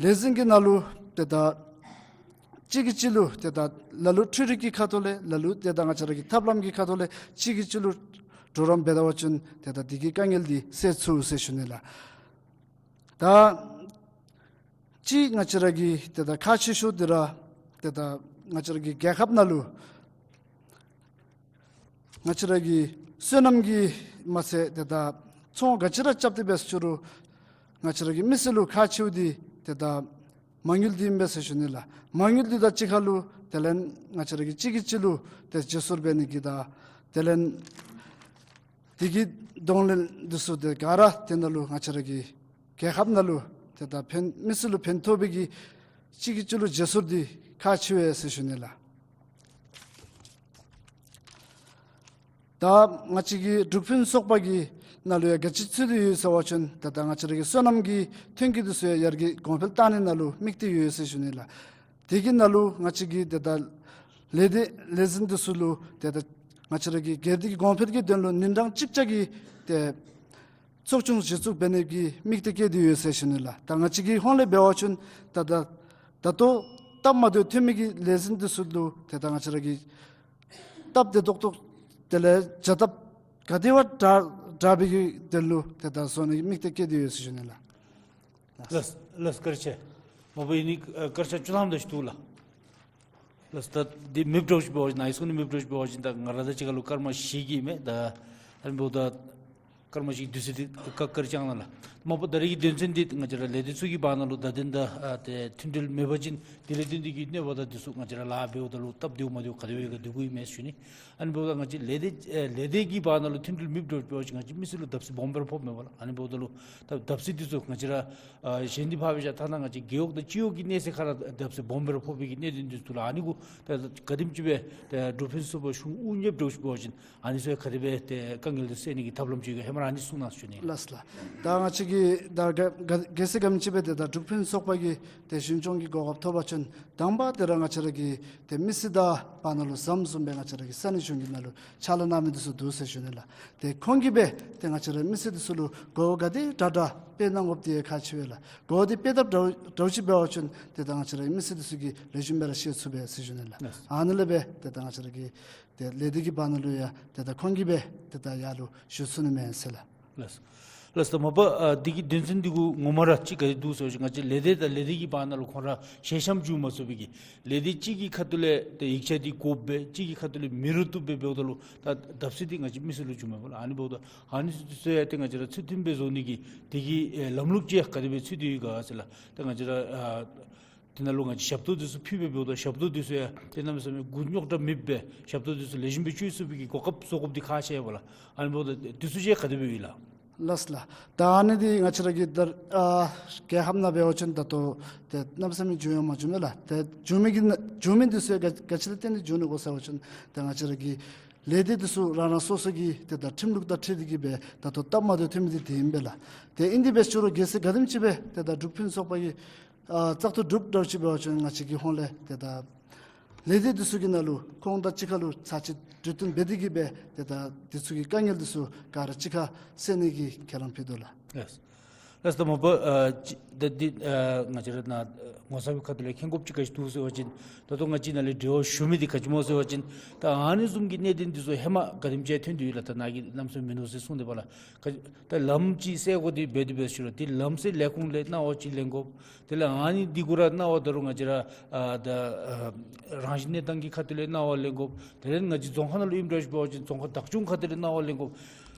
ལས་འཛིན་གྱི་ནང་ལུ་ཏེ་ད་གཅིག་གིས་གཅིག་ལུ་ཏེ་ད་ལ་ལུ་འཕྲུལ་རིག་གི་ཁ་ཐུག་ལས་ལ་ལུ་ཏེ་ད་ང་བཅས་ར་གི་ཐབས་ལམ་གྱི་ཁ་ཐུག་ལས་གཅིག་གིས་གཅིག་ལུ་གྲོགས་རམ་འབད་ད་པ་ཅིན་ཏེ་ད་འདི་གི་དཀའ་ངལ་འདི་སེལ་ཚུགས་ཟེར་ཞུ་ནི་ལགས། ད་གཅིག་ང་བཅས་ར་གི་ཏེ་ད་ཁག་ཆེ་ཤོས་འདི་ར་ཏེ་ད་ང་བཅས་ར་གི་རྒྱལ་ཁབ་ནང་ལུ་ང་བཅས་ར་གི་སོ་ནམ་གྱི་མ་ཚད་ཏེ་ད་ཚོང་ག་ཅི་ར་རྐྱབ་སྟེ་འབད་ས་ཅིག་རུང་ང་བཅས་ར་གི་མི་སེར་ལུ་ཁག་ཆེཝ་འདི་ཏེ་ད་མ་དངུལ་འདི་ཨིན་པས་ཟེར་ཞུ་ནི་ལགས། མ་དངུལ་འདི་དང་གཅིག་ཁར་ལུ་དེ་ལས་ང་བཅས་ར་གི་གཅིག་གིས་གཅིག་ལུ་ཏེ་བརྗེ་སོར་འབད་ནི་གི་དང་དེ་ལས་དེ་གི་གདོང་ལེན་འདི་ཚུ་ཏེ་ག་ར་དེ་ནང་ལུ་ང་བཅས་ར་གི་རྒྱལ་ཁབ་ནང་ལུ་ཏེ་ད་ཕན་མི་སེར་ལུ་ཕན་ཐོགས་པའི་གི་གཅིག་གིས་གཅིག་ལུ་བརྗེ་སོར་འདི་ཁག་ཆེ་བས་ཟེར་ཞུ་ནི་ལགས། ད་ང་བཅས་ཀྱི་འབྲུག་ཕུན་ཚོགས་པ་གི་ནང་ལུ་ཡང་ག་ཅི་ཚུད་དེ་ཡོད་ཟེར་བ་ཅིན་ཏེ་ད་ང་བཅས་ར་གི་སོ་ནམ་གྱི་ཐོན་སྐྱེད་འདི་ཚུ་ཡང་ཡར་རྒྱས་གོང་འཕེལ་བཏང་ནི་ནང་ལུ་དམིགས་ཏེ་ཡོད་ཟེར་ཞུ་ནི་ལགས། དེ་གི་ནང་ལུ་ང་བཅས་ཀྱི་ཏེ་ད་ལས་སྡེ་ལས་འཛིན་འདི་ཚུ་ལུ་ཏེ་ད་ང་བཅས་ར་གི་སྒེར་སྡེ་གི་གོང་འཕེལ་གྱི་དོན་ལུ་ཉིན་གྲངས་གཅིག་ཆ་གི་ཏེ་ཚོགས་ཆུང་གཞི་བཙུགས་འབད་ནི་གི་དམིགས་གཏད་བསྐྱེད་དེ་ཡོད་ཟེར་ཞུ་ནི་ལགས། ད་ང་བཅས་ཀྱི་ཧོངས་ལས་འབད་བ་ཅིན་ད་ད་ད་ལྟོ་སྟབས་མ་བདེཝ་ཐོན་མི་གི་ལས་འཛིན་འདི་ཚུ་ལུ་ཏེ་ད་ང་བཅས་ར་གི་སྟབས་བདེ་ཏོག་ཏོ་དེ་ལས་བྱ་སྟབས་ག་དེ་བ་དྲག་དྲག་པའི་གི་དོན་ལུ་ཏེ་ད་བཟོ་ནི་གི་དམིགས་གཏད་བསྐྱེད་དེ་ཡོད་ཟེར་ཞུ་ནི་ལགས། ལགས་ལགས། བཀའ་དྲིན་ཆེ། མ་པ་ཨིན་ནི་ཨ་སྐར་ཆ་བཅུ་ཐམ་དེ་ཅིག་འདུག་ལགས། ལགས། ད་འདི་མེདཔ་འདྲཝ་ཅིག་འབད་བ་ཅིན་ནཱ་གི་སྐོར་ནི་མེདཔ་འདྲཝ་ཅིག་འབད་བ་ཅིན་ད་ང་ར་ད་ཅི་ཁ་ལུ་སྐར་མ་བཞི་གི་མས། ད་ཨ་ནི་འབདཝ་ད་སྐར་མ་བཞི་གི་དུས་ཚོད་འདི་བཀའ་དྲིན་བསྐྱང་གནང་ལགས། མ་པ་ད་རེས་ཀྱི་དོན་ཚན་འདི་ང་བཅས་ར་ལས་སྡེ་ཚུ་གི་བར་ན་ལུ་བརྡ་དོན་དང་ཨ་ཏེ་མཐུན་འབྲེལ་མེད་པ་ཅིན་དེ་ལས་བརྟེན་ཏེ་གི་གནོད་པ་དང་འདི་ཚུ་ང་བཅས་ར་ལཱ་འབདཝ་ད་ལུ་སྟབས་བདེཝ་མ་བདེཝ་ག་དེ་སྦེ་ཡོད་ག་འདི་གུ་ཨིན་མས་ཞུ་ནི། ཨ་ནི་འབདཝ་ད་ང་བཅས་ལས་སྡེ་ཨེ་ལས་སྡེ་གི་བར་ན་ལུ་མཐུན་འབྲེལ་མེདཔ་འདྲཝ་ཅིག་འབད་བ་ཅིན་ང་བཅས་མི་སེར་ལུ་བརྡབ་གསིག་སྦོམ་སྦེ་ར་ཕོགཔ་མས་པ་ལགས། ཨ་ནི་འབདཝ་ད་ལུ་ད་བརྡབ་གསིག་འདི་ཚུ་ང་བཅས་ར་ཨ་གཞན་འདི་ཕར་སྦེ་བཞག་ཐ་ན་ང་བཅས་རྒེད་འོག་དང་སྤྱི་འོག་གི་གནས་ཚད་ཁར་ར་བརྡབ་གསིག་སྦོམ་སྦེ་ར་ཕོག་པའི་གི་གནད་དོན་འདི་ཚུ་ལུ་ཨ་ནི་གུ་ད་ག་དེམ་ཅིག་སྦེ་ད་འབྲུག་ཕུན་སུམ་ཚོགས་པ་གཞུང་དབུ་བརྙེས་འདྲཝ་ཅིག་འབད་བ་ཅིན་ཨ་ནི་ཚུ་ཡང་ག་དེ་སྦེ་ཏེ་དཀའ་ངལ་འདི་སེལ་ནི་གི་ཐབས་ལམ་ཅིག་ཡོད་ག་ཧེ་མ་ར་ཨ་ནི་གསུང་གནང་ཟེར་ཞུ་ནི། ལགས་ལགས། ད་ང་བཅས་ཀྱིས་ད་ག་ག་གལ་སྲིད་ག་དེམ་ཅིག་སྦེ་ཏེ་ད་འབྲུག་ཕུན་སུམ་ཚོགས་པ་གིས་ཏེ་གཞུང་སྐྱོང་གི་གོ་སྐབས་ཐོབ་པ་ཅིན་དང་པ་དེ་ར་ང་བཅས་ར་གི་ཏེ་མི་སེར་དང་བར་ན་ལུ་ཟམ་བཟུམ་སྦེ་ང་བཅས་ར་གི་ས་གནས་གཞུང་གི་ནང་ལུ་ཕྱག་ལཱ་གནང་མི་འདི་ཚུ་འདུག་ཟེར་ཞུ་ནི་ལགས། ཏེ་ཁོང་གིས་སྦེ་ཏེ་ང་བཅས་ར་མི་སེར་འདི་ཚུ་ལུ་གོ་བ་ག་དེ་དྲག་དྲག་སྤེལ་གནང་དགོཔ་འདི་ཡང་ཁག་ཆེ་བས་ལགས། གོ་བ་འདི་སྤེལ་ཐབས་འདྲཝ་འདྲཝ་ཅིག་འབད་བ་ཅིན་ཏེ་ད་ང་བཅས་ར་མི་སེར་འདི་ཚུ་གིས་ལེགས་ཤོམ་སྦེ་ར་ཤེས་ཚུགས་པས་ཟེར་ཞུ་ནི་ལགས། ཨ་ནི་ལས་སྦེ་ཏེ་ད་ང་བཅས་ར་གི་ཏེ་ལས་སྡེ་གི་བར་ན་ལུ་ཡང་ཏེ་ད་ཁོང་གིས་སྦེ་ཏེ་ད་ཡར་ལུ་ཞུ་ཚུགས་ནི་མས་ཟེར་ལགས། ལགས། ལགས་སོ། མ་པ་ཨ་འདི་གི་དོན་ཚན་འདི་གུ་ངོ་མ་ར་ཅིག་ག་དེ་འདུག་ཟེར་བ་ཅིན་ང་བཅས་ལས་སྡེ་དང་ལས་སྡེ་གི་བར་ན་ལུ་ཁོང་ར་ཞལ་འཆམ་འགྱོ་མ་ཚུགས་པའི་གི་ལས་སྡེ་གཅིག་གི་ཁ་ཐུག་ལས་ཏེ་ཡིག་ཆ་འདི་དགོ་པས་གཅིག་གི་ཁ་ཐུག་ལས་མེད་རུང་བཏུབ་པས་འབདཝ་ད་ལུ་ད་བརྡབ་གསིག་འདི་ང་བཅས་མི་སེར་ལུ་འགྱོཝ་མས་པ་ལགས། ཨ་ནི་འབདཝ་ད་ཨ་ནི་ཚུ་ཡང་ཏེ་ང་བཅས་ར་ཚུལ་མཐུན་སྦེ་བཟོ་ནི་གི་དེ་གི་ཨེ་ལམ་ལུགས་ཅིག་ག་དེ་སྦེ་ཚུད་དེ་ཡོད་ག་ཟེར་ལགས། ཏེ་ང་བཅས་ར་ཨ་དེ་ནང་ལུ་ང་བཅས་ཞབས་ཏོག་འདི་ཚུ་ཕུལ་སྦེ་འབདཝ་ད་ཞབས་ཏོག་འདི་ཚུ་ཡང་ཏེ་གནམ་མེད་ས་མེད་མགུ་རྙོག་དྲགས་མེདཔ་སྦེ་ཞབས་ཏོག་འདི་ཚུ་ལེགས་ཤོམ་སྦེ་སྤྱོད་ཚུགས་པའི་གི་གོ་སྐབས་བཟོ་དགོཔ་འདི་ཁག་ཆེ་བས་ལགས། ཨ་ནི་འབདཝ་ད་འདི་ཚུ་ཅིག་ག་དེ་སྦེ་ཡོད་ལགས། ལགས་ལགས། ད་ཨ་ནི་འདི་ང་བཅས་ར་གི་ད་ཨ་རྒྱལ་ཁབ་ནང་འབད་བ་ཅིན་ད་ལྟོ་ཏེ་གནམ་མེད་ས་མེད་འགྱུར་ཡང་མ་འགྱུར་མས་ལགས། ཏེ་འགྱུར་མི་གི་ན་འགྱུར་མི་འདི་ཚུ་ག་ག་ཅི་ལས་བརྟེན་ཏེ་འགྱུར་ནུག་གོ་ཟེར་བ་ཅིན་ཏེ་ང་བཅས་ར་གི་ལས་སྡེ་འདི་ཚུ་རང་རང་སོ་སོ་གི་ཏེ་ད་ཁྲིམས་ལུགས་དང་འཁྲིལ་ཏེ་གི་སྦེ་ད་ལྟོ་སྟབས་མ་བདེཝ་ཐོན་མི་འདི་དེ་ཨིན་པས་ལགས། ཏེ་ཨིན་དེ་འབད་ཞུ་རུང་གལ་སྲིད་ག་དེམ་ཅིག་སྦེ་ཏེ་ད་འབྲུག་ཕུན་ཚོགས་པ་གི་ཨ་བཙག་འཐུ་གྲུབ་འདྲཝ་ཅིག་འབད་བ་ཅིན་ང་བཅས་ཀྱི་ཧོངས་ལས་ཏེ་ད་ལས་སྡེ་འདི་ཚུ་གི་ནང་ལུ་ཁོང་དང་གཅིག་ཁར་ལུ་ཚར་གཅིག་གྲོས་བསྟུན་འབད་དེ་གི་སྦེ་ཏེ་ད་འདི་ཚུ་གི་དཀའ་ངལ་འདི་ཚུ་ག་ར་གཅིག་ཁར་སེལ་ནི་གི་ཁས་བླངས་ཕུལ་དོ་ལགས། ལགས། ལགས་ད་མ་པ་ཨ་ཅི་ད་འདི་ཨ་ང་བཅས་ར་ནཱ་ངོ་ཚབ་ཀྱི་ཁ་ཐུག་ལས་མཁྱེན་དགོཔ་ཅིག་ག་ཅི་འདུག་ཟེར་བ་ཅིན་ད་ལྟོ་ང་བཅས་ནཱ་ལས་དྲི་བ་ཞུ་མི་འདི་ག་ཅི་སྨོ་ཟེར་བ་ཅིན་ད་ཨ་ནི་བཟུམ་གྱི་གནད་དོན་འདི་ཚུ་ཧེ་མ་ག་དེམ་ཅིག་ཐོན་ཏེ་ཡོད་ལགས། ད་ནཱ་གི་རྣམ་ཚོ་མིན་འདུག་ཟེར་གསུངས་ཏེ་འབད་ལགས། ག་ད་ལམ་ཅིག་སེལ་དགོ་འདི་འབད་དེ་འབད་ཞུ་རུང་འདི་ལམ་སེལ་ལས་ཁུངས་ལས་གནང་བ་ཅིག་ལེན་དགོཔ། དེ་ལས་ཨ་ནི་འདི་གུ་ར་གནང་བ་ད་རུང་ང་བཅས་ར་ཨ་ད་ཨ་རང་བཞིན་གནས་སྟངས་ཀྱི་ཁ་ཐུག་ལས་གནང་བ་ལེན་དགོཔ། དེ་ལས་ང་བཅས་རྫོང་ཁག་ནང་ལུ་ཨིནམ་འདྲཝ་ཅིག་འབད་བ་ཅིན་རྫོང་ཁག་བདག་སྐྱོང་ཁ་ཐུག་ལས་གནང་བ་ལེན་དགོཔ།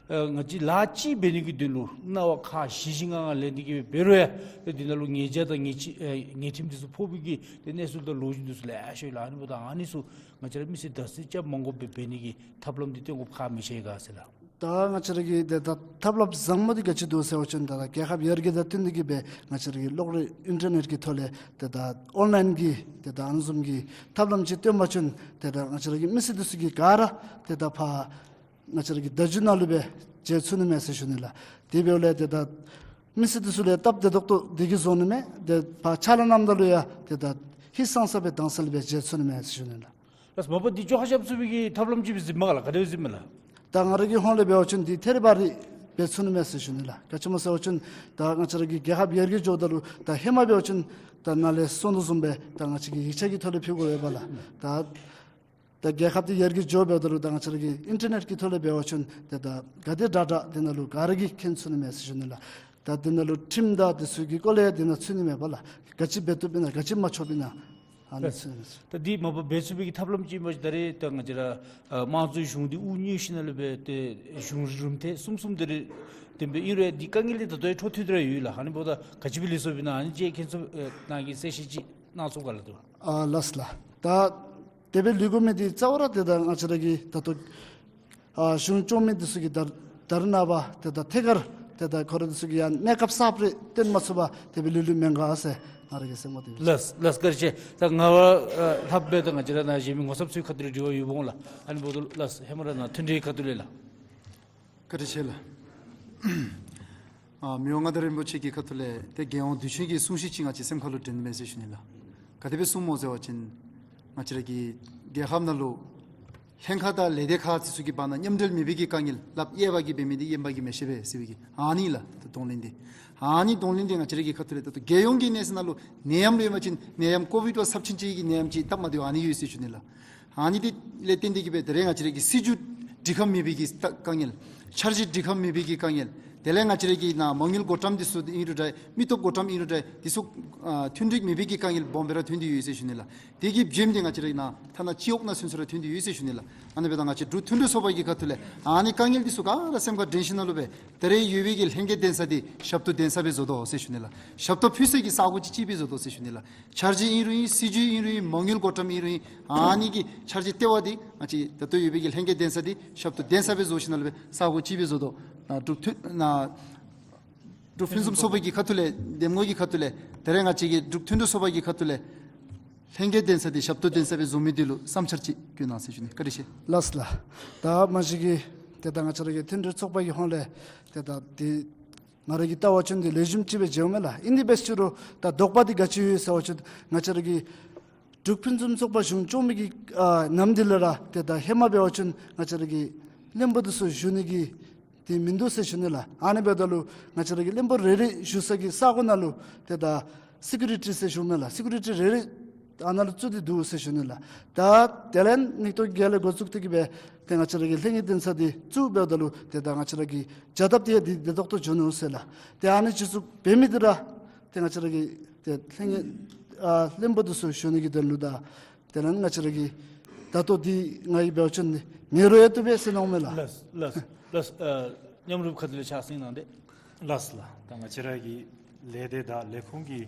ཨ་ང་བཅས་ལཱ་ཅིག་འབད་ནི་གི་དོན་ལུ་གནང་བ་ཁག་བཞི་བཞི་ལྔ་ལྔ་ལེན་ཏེ་གི་འབད་རུང་ཡང་ཏེ་འདི་ནང་ལུ་ཉེས་བྱ་དང་ཉེས་ཆད་ཨ་ཉེས་ཁྲིམས་འདི་ཚུ་ཕོག་པའི་གི་ཏེ་གནས་ཚུལ་དང་ལོ་རྒྱུས་འདི་ཚུ་ལེ་ཤ་ཡོད་ལགས། ཨ་ནི་འབདཝ་ད་ཨ་ནི་ཚུ་ང་བཅས་ར་མི་སེར་དག་སེལ་རྐྱབ་མ་དགོཔ་སྦེ་འབད་ནི་གི་ཐབས་ལམ་འདི་སྟོན་དགོཔ་ཁག་མི་ཤེས་ག་ཟེར་ལགས། ད་ང་བཅས་ར་གི་ཏེ་ད་ཐབས་ལམ་བཟང་མོ་འདི་ག་ཅི་འདུག་ཟེར་བ་ཅིན་ད་ད་རྒྱལ་ཁབ་ཡར་རྒྱས་དང་བསྟུན་ཏེ་གི་སྦེ་ང་བཅས་ར་གི་གློག་རིག་ཨིན་ཊར་ནེཊ་ཀྱི་ཐོག་ལས་ཏེ་ད་ཨོན་ལཱའིན་གྱི་ཏེ་ད་ཨ་ནི་བཟུམ་གྱི་ཐབས་ལམ་ཅིག་སྟོན་པ་ཅིན་ཏེ་ད་ང་བཅས་ར་གི་མི་སེར་འདི་ཚུ་གིས་ག་ར་ཏེ་ད་ཕར་ང་བཅས་ར་གི་བརྡ་བརྒྱུད་ནང་ལུ་སྦེ་མཇལ་ཚུགས་ནི་མས་ཟེར་ཞུ་ནི་ལགས། དེ་འབདཝ་ལས་ཏེ་ད་མི་སེར་འདི་ཚུ་ལུ་སྟབས་བདེ་ཏོག་ཏོ་བདེ་གི་བཟོ་ནི་མས། ཏེ་ཕར་ཕྱག་ལཱ་གནངམ་ད་ལུ་ཡང་ཏེ་ད་ཧིང་སངས་ས་སྦེ་དྭངས་གསལ་སྦེ་མཇལ་ཚུགས་ནི་མས་ཟེར་ཞུ་ནི་ལགས། ལགས་མ་པ་འདི་བཅོ་ཁ་རྐྱབ་ཚུགས་པའི་གི་ཐབས་ལམ་ཅིག་སྦེ་གཟིགསཔ་མས་ག་ལགས། ག་དེ་སྦེ་གཟིགསཔ་མས་ལགས། ད་ང་ར་གི་ཧོངས་ལས་འབད་བ་ཅིན་འདི་ཐད་རི་བ་རི་འབད་ཚུགས་ནི་མས་ཟེར་ཞུ་ནི་ལགས། ག་ཅི་སྨོ་ཟེར་བ་ཅིན་ད་ང་བཅས་ར་གི་རྒྱལ་ཁབ་ཡར་རྒྱས་འགྱོཝ་ད་ལུ་ད་ཧེ་མ་འབད་བ་ཅིན་ད་ནཱ་ལས་གསུངས་དོ་བཟུམ་སྦེ་ད་ང་བཅས་ཀྱིས་ཡིག་ཆ་གི་ཐོག་ལས་ཕུལ་དགོ་པས་ལགས། ད་ད་རྒྱལ་ཁབ་འདི་ཡར་རྒྱས་འགྱོཝ་ད་ལུ་ད་ང་བཅས་ར་གི་ཨིན་ཊར་ནེཊ་ཀྱི་ཐོག་ལས་འབད་བ་ཅིན་ཏེ་ད་ག་དེ་དྲག་དྲག་དེ་ནང་ལུ་ག་ར་གིས་མཁྱེན་ཚུགས་ནི་མས་ཟེར་ཞུ་ནི་ལགས། ད་དེ་ནང་ལུ་ཁྲིམས་དང་དེ་ཚུ་གི་སྐོར་ལས་དེ་ནང་ཚུད་ནི་མས་པ་ལགས། ག་ཅི་འབད་བཏུབ་ཨིན་ན་ག་ཅི་མ་ཆོགཔ་ཨིན་ན་ཨ་ནི་ཚུ་ཨིན་མས། ད་འདི་མ་པ་འབད་ཚུགས་པའི་གི་ཐབས་ལམ་ཅིག་མ་གཞི་ད་རེས་ད་ང་བཅས་ར་ཨ་དམངས་གཙོའི་གཞུང་འདི་དབུ་བརྙེས་ཞིནམ་ལས་སྦེ་ཏེ་གཞུང་རིམ་ཐེངས་གསུམ་གསུམ་དེ་རེ་བདུན་སྦེ་ཨིན་རུང་འདི་དཀའ་ངལ་འདི་ད་ལྟོ་ཡང་འཕྲོ་མཐུད་དེ་ར་ཡོད་ལགས། ཨ་ནི་འབདཝ་ད་ག་ཅི་སྦེ་ལེགས་སོ་བའི་ནང་ཨ་ནི་ཅིག་མཁྱེན་ཚོར་ཨེ་ནང་གི་གསལ་བཤད་ཅིག་གནང་ཚུགས་ག་ལགས། ཨ་ལགས་ལགས། ད་དེ་སྦེ་ལུས་དགོ་མི་འདི་རྩ་བ་ར་ཏེ་ད་ང་བཅས་ར་གི་ད་ལྟོ་ཨ་གཞུང་སྐྱོང་མི་འདི་ཚུ་གིས་ད་ད་རེས་ནངས་པ་ཏེ་ད་ཐད་ཀར་ཏེ་ད་ཁོ་ར་འདི་ཚུ་གིས་ཡང་གནས་སྐབས་གསརཔ་རེ་སྟོན་མ་ཚུགས་པར་དེ་སྦེ་ལུས་ལུས་མེན་ག་ཟེར་ང་ར་གི་སེམས་ཁར་དེ་སྦེ། ལགས་ལགས་བཀའ་དྲིན་ཆེ། ད་ང་བ་ཨ་ལྷགཔ་སྦེ་ད་ང་བཅས་ར་ནཱ་གཞན་མི་ངོ་ཚབ་ཚུའི་ཁ་ཐུག་ལས་དྲི་བ་ཡོདཔ་འོང་ལགས། ཨ་ནི་འབདཝ་ད་ལགས་ཧེ་མ་ར་ནཱ་མཐུན་སྒྲིལ་ཁ་ཐུག་ལས་ལགས། བཀའ་དྲིན་ཆེ་ལགས། ཨ་མི་དབང་མངའ་བདག་རིན་པོ་ཆེ་གི་ཁ་ཐུག་ལས་ཏེ་རྒྱལ་ཡོངས་དུས་ཆེན་གྱི་གསུང་བཤད་ཅིག་ང་བཅས་སེམས་ཁ་ལུ་དྲན་མས་ཟེར་ཞུ་ནི་ལགས། ག་དེ་སྦེ་གསུངམ་སྨོ་ཟེར་བ་ཅིན་ང་བཅས་ར་གི་རྒྱལ་ཁབ་ནང་ལུ་ལྷན་ཁག་དང་ལས་སྡེ་ཁག་འདི་ཚུ་གི་བར་ན་མཉམ་འབྲེལ་མེད་པའི་གི་དཀའ་ངལ། ལགཔ་གཡས་པ་གིས་འབད་མི་འདི་གཡོན་པ་གིས་མི་ཤེས་པས་ཟེར་བའི་གི་ཨ་ནི་ལགས། ད་གདོང་ལེན་འདི་ཨ་ནི་གདོང་ལེན་འདི་ང་བཅས་ར་གི་ཁ་ཐུག་ལས་ད་ལྟོ་རྒྱལ་ཡོངས་ཀྱི་གནས་ཚད་ནང་ལུ་ནད་ཡམས་ལུ་ཡོད་པ་ཅིན་ནད་ཡམས་ཀོ་བིཌ་བ་ཚབས་ཆེན་ཅིག་གི་ནད་ཡམས་ཅིག་སྟབས་མ་བདེཝ་ཨ་ནི་ཡོད་ཟེར་ཞུ་ནི་ལགས། ཨ་ནི་འདི་ལས་བརྟེན་ཏེ་གི་སྦེ་ད་རེས་ང་བཅས་ར་གི་སྲིད་བྱུས་སྒྲིག་ཁམས་མེད་པའི་གི་ད་དཀའ་ངལ། འཆར་གཞི་སྒྲིག་ཁམས་མེད་པའི་གི་དཀའ་ངལ། དེ་ལས་ང་བཅས་ར་གི་ནཱ་མ་དངུལ་བགོ་བཀྲམ་འདི་ཚུ་ཨིན་རུང་འདྲ་མི་སྟོབས་བགོ་བཀྲམ་ཨིན་རུང་འདྲ་འདི་ཚུ་ཨ་མཐུན་འགྲིག་མེད་པའི་གི་དཀའ་ངལ་སྦོམ་སྦེ་ར་ཐོན་ཏེ་ཡོད་ཟེར་ཞུ་ནི་ལགས། དེ་གི་བྱེམ་འདི་ང་བཅས་ར་གི་ནཱ་ཐ་ན་སྤྱི་འོག་ནང་ཚུན་ཚོད་ར་ཐོན་ཏེ་ཡོད་ཟེར་ཞུ་ནི་ལགས། ཨ་ནི་འབདཝ་ད་ང་བཅས་འབྲུག་མཐུན་སྒྲིལ་ཚོགས་པ་གི་ཁ་ཐུག་ལས་ཨ་ནི་དཀའ་ངལ་འདི་ཚུ་ག་ར་སེམས་ཁར་དྲན་ཞིནམ་ལས་སྦེ་ད་རེས་ཡོད་པའི་གི་ལྷན་རྒྱས་གདན་ས་འདི་ཞབས་ཏོག་གདན་ས་སྦེ་བཟོ་དོ་ཟེར་ཞུ་ནི་ལགས། ཞབས་ཏོག་ཕུལ་སའི་གི་ས་གོ་ཅིག་ཅིག་སྦེ་བཟོ་དོ་ཟེར་ཞུ་ནི་ལགས། འཆར་གཞི་ཨིན་རུང་ཨིན། སྲིད་བྱུས་ཨིན་རུང་ཨིན། མ་དངུལ་བགོ་བཀྲམ་ཨིན་རུང་ཨིན། ཨ་ནི་གི་འཆར་གཞི་ལྟེ་བ་འདི་ང་བཅས་ད་ལྟོ་ཡོད་པའི་གི་ལྷན་རྒྱས་གདན་ས་འདི་ཞབས་ཏོག་གདན་ས་སྦེ་བཟོ་ཞིནམ་ལས་སྦེ་ས་གོ་ཅིག་སྦེ་བཟོ་དོ། ནཱ་འབྲུག་མཐུན་ནཱ་འབྲུག་ཕུན་སུམ་ཚོགས་པའི་གི་ཁ་ཐུག་ལས་འདེམས་ངོ་གི་ཁ་ཐུག་ལས་ད་རེས་ང་བཅས་ཀྱི་འབྲུག་མཐུན་སྒྲིལ་ཚོགས་པ་གི་ཁ་ཐུག་ལས་ལྷན་རྒྱས་གདན་ས་འདི་ཞབས་ཏོག་གདན་ས་སྦེ་བཟོ་མི་འདི་ལུ་བསམ་འཆར་ཅིག་བཀོད་གནང་ཟེར་ཞུ་ནི། བཀའ་དྲིན་ཆེ། ལགས་ལགས། ད་མ་གཞི་གི་ཏེ་ད་ང་བཅས་ར་གི་མཐུན་སྒྲིལ་ཚོགས་པ་གི་ཧོངས་ལས་ཏེ་ད་འདི་ང་ར་གི་ལྟ་བ་ཅིན་འདི་ལེགས་ཤོམ་ཅིག་སྦེ་མཇལཝ་མས་ལགས། ཨིན་དེ་འབད་ཞུ་རུང་ད་དོགས་པ་འདི་ག་ཅི་ཡོད་ཟེར་བ་ཅིན་ང་བཅས་ར་གི་འབྲུག་ཕུན་སུམ་ཚོགས་པ་གཞུང་སྐྱོང་མི་གི་ཨ་ནམ་འདི་ལས་ར་ཏེ་ད་ཧེ་མ་འབད་བ་ཅིན་ང་བཅས་ར་གི་བློན་པོ་འདི་ཚུ་བཞུགས་ནི་གི་ཏེ་མིན་འདུག་ཟེར་ཞུ་ནི་ལགས། ཨ་ནི་འབདཝ་ད་ལུ་ང་བཅས་ར་གི་བློན་པོ་རེ་རེ་བཞུགས་ས་གི་ས་གོ་ནང་ལུ་ཏེ་ད་སི་ཀུ་རི་ཊི་ཟེར་ཞུཝ་མས་ལགས། སི་ཀུ་རི་ཊི་རེ་རེ་ཨ་ནཱ་ལུ་བཙུགས་ཏེ་འདུག་ཟེར་ཞུ་ནི་ལགས། ད་དེ་ལས་ཉིས་སྟོང་བརྒྱད་ལས་འགོ་བཙུགས་ཏེ་གི་སྦེ་ཏེ་ང་བཅས་ར་གི་ལྷན་རྒྱས་གདན་ས་འདི་བཙུགས་འབདཝ་ད་ལུ་ཏེ་ད་ང་བཅས་ར་གི་བྱ་ཐབས་འདི་འདི་བདེ་ཏོག་ཏོ་འགྱོ་ནུག་ཟེར་ལགས། ཏེ་ཨ་ནི་ཅིག་ཚུ་འབད་མི་འདི་ར་ཏེ་ང་བཅས་ར་གི་ཏེ་ལྷན་རྒྱས་ཨ་བློན་པོ་འདི་ཚུ་བཞུགས་ནི་གི་དོན་ལུ་དང་དེ་ལས་ང་བཅས་ར་གི་ད་ལྟོ་འདི་ང་གིས་འབད་བ་ཅིན་མེད་རུང་ཡང་བཏུབ་པས་ཟེར་མནོཝ་མས་ལགས། ལགས་ལགས་ལགས། ཨ་མཉམ་རུབ་ཁ་ཐུག་ལས་ཕྱག་སེང་གནང་སྟེ། ལགས་ལགས། ད་ང་བཅས་ར་གི་ལས་སྡེ་དང་ལས་ཁུངས་ཀྱི་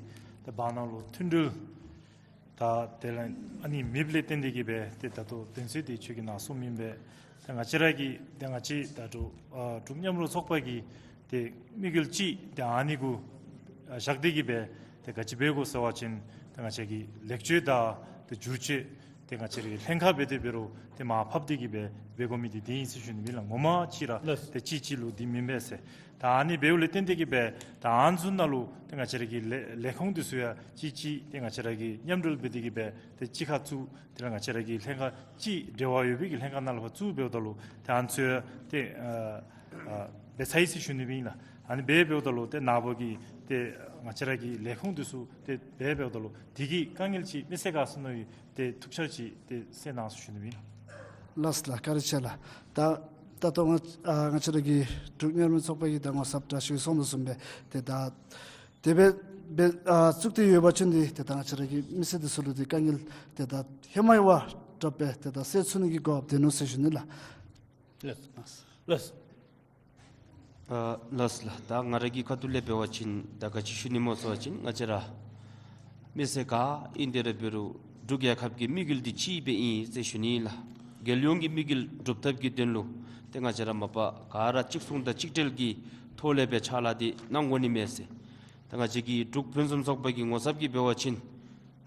ད་བར་ན་ལུ་མཐུན་སྒྲིལ་ད་དེ་ལས་ཨ་ནི་མེདཔ་ལས་བརྟེན་ཏེ་གི་སྦེ་ཏེ་ད་ལྟོ་དོན་ཚན་འདི་ཁྱོད་ཀྱིས་ནཱ་གསུངམ་ཨིན་པས། ད་ང་བཅས་ར་གི་ད་ང་བཅས་ད་འབྲུག་ཨ་འབྲུག་མཉམ་རུབ་ཚོགས་པ་གི་ ཏེ་དམིགས་ཡུལ་ཅིག་ཏེ་ཨ་ནི་གུ་ཨ་བཞག་སྟེ་གི་སྦེ་ཏེ་ག་ཅི་འབད་དགོ་ཟེར་བ་ཅིན་ཏེ་ང་བཅས་ཀྱི་ལེགས་བཅོས་དང་ཏེ་བསྒྱུར་བཅོས་ཏེ་ང་བཅས་ར་གི་ལྷན་ཁག་འབད་དེ་འབད་རུང་ཏེ་མར་ཕབ་སྟེ་གི་སྦེ་འབད་དགོ་མི་འདི་འདི་ཨིན་ཟེར་ཞུ་ནི་ཨིན་ལགས། ངོ་མ་གཅིག་ར་ལགས། ཏེ་གཅིག་གཅིག་ལུ་འདི་མེན་པས་ཟེར། ད་ཨ་ནི་འབདཝ་ལས་བརྟེན་ཏེ་གི་སྦེ་ད་ཨ་ནི་ཚུ་ནང་ལུ་ཏེ་ང་བཅས་ར་གི་ལས་ལས་ཁུངས་འདི་ཚུ་ཡང་གཅིག་གཅིག་ཏེ་ང་བཅས་ར་གིས་མཉམ་འབྲེལ་འབད་དེ་གི་སྦེ་ཏེ་གཅིག་ཁར་བཙུགས། དེ་ལས་ང་བཅས་ར་གི་ལྷན་ཁག་གཅིག་འབྲེལ་བ་ཡོད་པའི་གི་ལྷན་ཁག་ནང་ལུ་ཕར་བཙུགས་འབདཝ་ད་ལུ་ཏེ་ཨ་ནི་ཚུ་ཡང་ཏེ་ཨ་ཨ་འབད་ཚར་ཡི་ཟེར་ཞུ་ནི་ཨིན་ལགས། ཨ་ནི་འབད་འབདཝ་ད་ལུ་ཏེ་ནཱ་བུ་གིས་ཏེ་ང་བཅས་ར་གི་ལས་ཁུངས་འདི་ཚུ་ཏེ་འབད་འབདཝ་ད་ལུ་དེ་གི་དཀའ་ངལ་ཅིག་མི་སེལ་ག་ཟེར་མནོ་བའི་ཏེ་ཐུགས་འཆར་ཅིག་ཏེ་གསན་གནང་ཟེར་ཞུ་ནི་ཨིན། ལགས་ལགས། བཀའ་དྲིན་ཆེ་ལགས། ད་ད་ལྟོ་ང་ཨ་ང་བཅས་ར་གི་འབྲུག་མཉམ་རུབ་ཚོགས་པ་གི་ད་ངོ་ཚབ་དྲག་ཤོས་གསུངས་དོ་བཟུམ་སྦེ་ཏེ་ད་དེ་སྦེ་སྦེ་ཨ་བཙུགས་ཏེ་ཡོད་པ་ཅིན་ཏེ་ཏེ་ད་ང་བཅས་ར་གི་མི་སེར་འདི་ཚུ་ལུ་ཏེ་དཀའ་ངལ་ཏེ་ད་ཧེ་མ་ཡི་བ་དྲག་སྦེ་ཏེ་ད་སེལ་ཚུགས་ནི་གི་གོ་སྐབས་བདེ་ནུག་ཟེར་ཞུ་ནི་ལགས། ལགས་ལགས། ཨ་ལགས་ལགས། ད་ང་ར་གི་ཁ་ཐུག་ལས་འབད་བ་ཅིན་ད་ག་ཅི་ཞུ་ནི་སྨོ་ཟེར་བ་ཅིན་ང་བཅས་ར་མི་སེར་ག་ཨིན་དེ་ར་འབད་རུང་འབྲུག་རྒྱལ་ཁབ་ཀྱི་དམིགས་ཡུལ་འདི་གཅིག་སྦེ་ཨིན་ཟེར་ཞུ་ནི་ལགས། རྒྱལ་ཡོངས་ཀྱི་དམིགས་ཡུལ་སྒྲུབ་ཐབས་ཀྱི་དོན་ལུ་ཏེ་ང་བཅས་ར་མ་པ་ག་ར་གཅིག་མཚུངས་དང་གཅིག་སྒྲིལ་གྱི་ཐོག་ལས་སྦེ་ཕྱག་ལཱ་འདི་གནང་དགོ་ནི་མས་ཟེར། ད་ང་བཅས་ཀྱི་འབྲུག་ཕུན་སུམ་ཚོགས་པ་གི་ངོ་ཚབ་ཀྱིས་འབད་བ་ཅིན་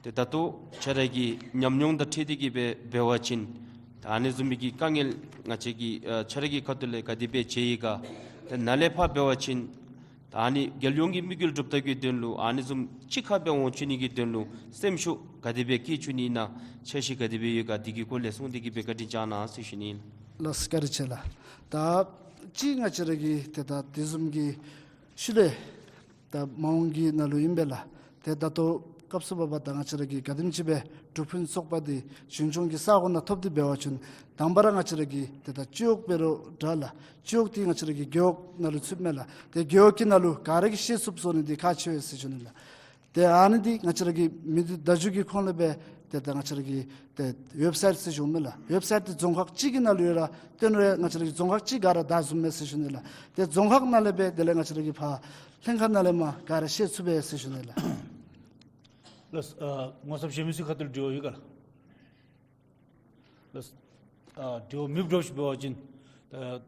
ཏེ་ད་ལྟོ་ཁྱེད་ར་གི་ཉམས་མྱོང་དང་འཁྲིལ་ཏེ་གི་སྦེ་འབད་བ་ཅིན་ད་ཨ་ནི་བཟུམ་མའི་གི་དཀའ་ངལ་ང་བཅས་ཀྱིས་ཨ་ཁྱེད་ར་གི་ཁ་ཐུག་ལས་ག་དེ་སྦེ་མཇལ་ཡི་ག། ཏེ་ནཱ་ལས་ཕར་འབད་བ་ཅིན་ད་ཨ་ནི་རྒྱལ་ཡོངས་ཀྱི་དམིགས་ཡུལ་སྒྲུབ་ཐབས་ཀྱི་དོན་ལུ་ཨ་ནི་བཟུམ་གཅིག་ཁར་སྦེ་འོང་བཅུག་ནི་གི་དོན་ལུ་སེམས་ཤུགས་ག་དེ་སྦེ་བསྐྱེད་བཅུག་ནི་ཨིན་ན་འཆར་གཞི་ག་དེ་སྦེ་ཡོད་ག། དེ་གི་སྐོར་ལས་གསུངས་ཏེ་གི་སྦེ་བཀའ་དྲིན་བསྐྱང་གནང་ཟེར་ཞུ་ནི་ཨིན། ལགས་བཀའ་དྲིན་ཆེ་ལགས། ད་ཅི་ང་བཅས་ར་གི་ཏེ་ད་དེ་བཟུམ་གྱི་ཤུལ་ལས་ད་མ་འོངས་ཀྱི་ནང་ལུ་ཨིན་པས་ལགས། ཏེ་ད་ལྟོ་སྐབས་སུ་བབ་པ་ད་ང་བཅས་ར་གིས་ག་དེམ་ཅིག་སྦེ་འབྲུག་ཕུན་ཚོགས་པ་འདི་ཞིང་ལྗོངས་ཀྱི་ས་གོ་ནང་ཐོབ་སྟེ་འབད་བ་ཅིན་དང་པ་ར་ང་བཅས་ར་གི་ཏེ་ད་སྤྱི་འོག་འབད་རུང་འདྲ་ལགས། སྤྱི་འོག་འདི་ང་བཅས་ར་གི་རྒེད་འོག་ནང་ལུ་ཚུདཔ་མས་ལགས། ཏེ་རྒེད་འོག་གི་ནང་ལུ་ག་ར་གིས་ཤེས་ཚུགསཔ་བཟོ་ནི་འདི་ཁག་ཆེ་བས་ཟེར་ཞུ་ནི་ལགས། ཏེ་ཨ་ནི་འདི་ང་བཅས་ར་གི་མི་སྡེ་བརྡ་བརྒྱུད་ཀྱི་ཁོངས་ལས་སྦེ་ཏེ་ད་ང་བཅས་ར་གི་ཏེ་ཝེབ་སའིཊ་ཟེར་ཞུཝ་མས་ལགས། ཝེབ་སའིཊ་འདི་རྫོང་ཁག་གཅིག་གི་ནང་ལུ་ཡོད་ར་སྟོན་རུང་ང་བཅས་ར་གི་རྫོང་ཁག་གཅིག་ག་ར་བདའ་ཚུགསཔ་མས་ཟེར་ཞུ་ནི་ལགས། ཏེ་རྫོང་ཁག་ནང་ལས་སྦེ་དེ་ལས་ང་བཅས་ར་གི་ཕར་ལྷན་ཁག་ནང་ལས་མར་ག་ར་ཤེས་ཚུགས་པས་ཟེར་ཞུ་ནི་ལགས། ལགས། ཨ་ངོ་ཚབ་གཞན་མི་ཚུ་ཁ་ཐུག་ལས་དྲི་བ་ཡོད་ག་ལགས། ལགས། ཨ་དྲི་བ་མེདཔ་འདྲཝ་ཅིག་འབད་བ་ཅིན་ད་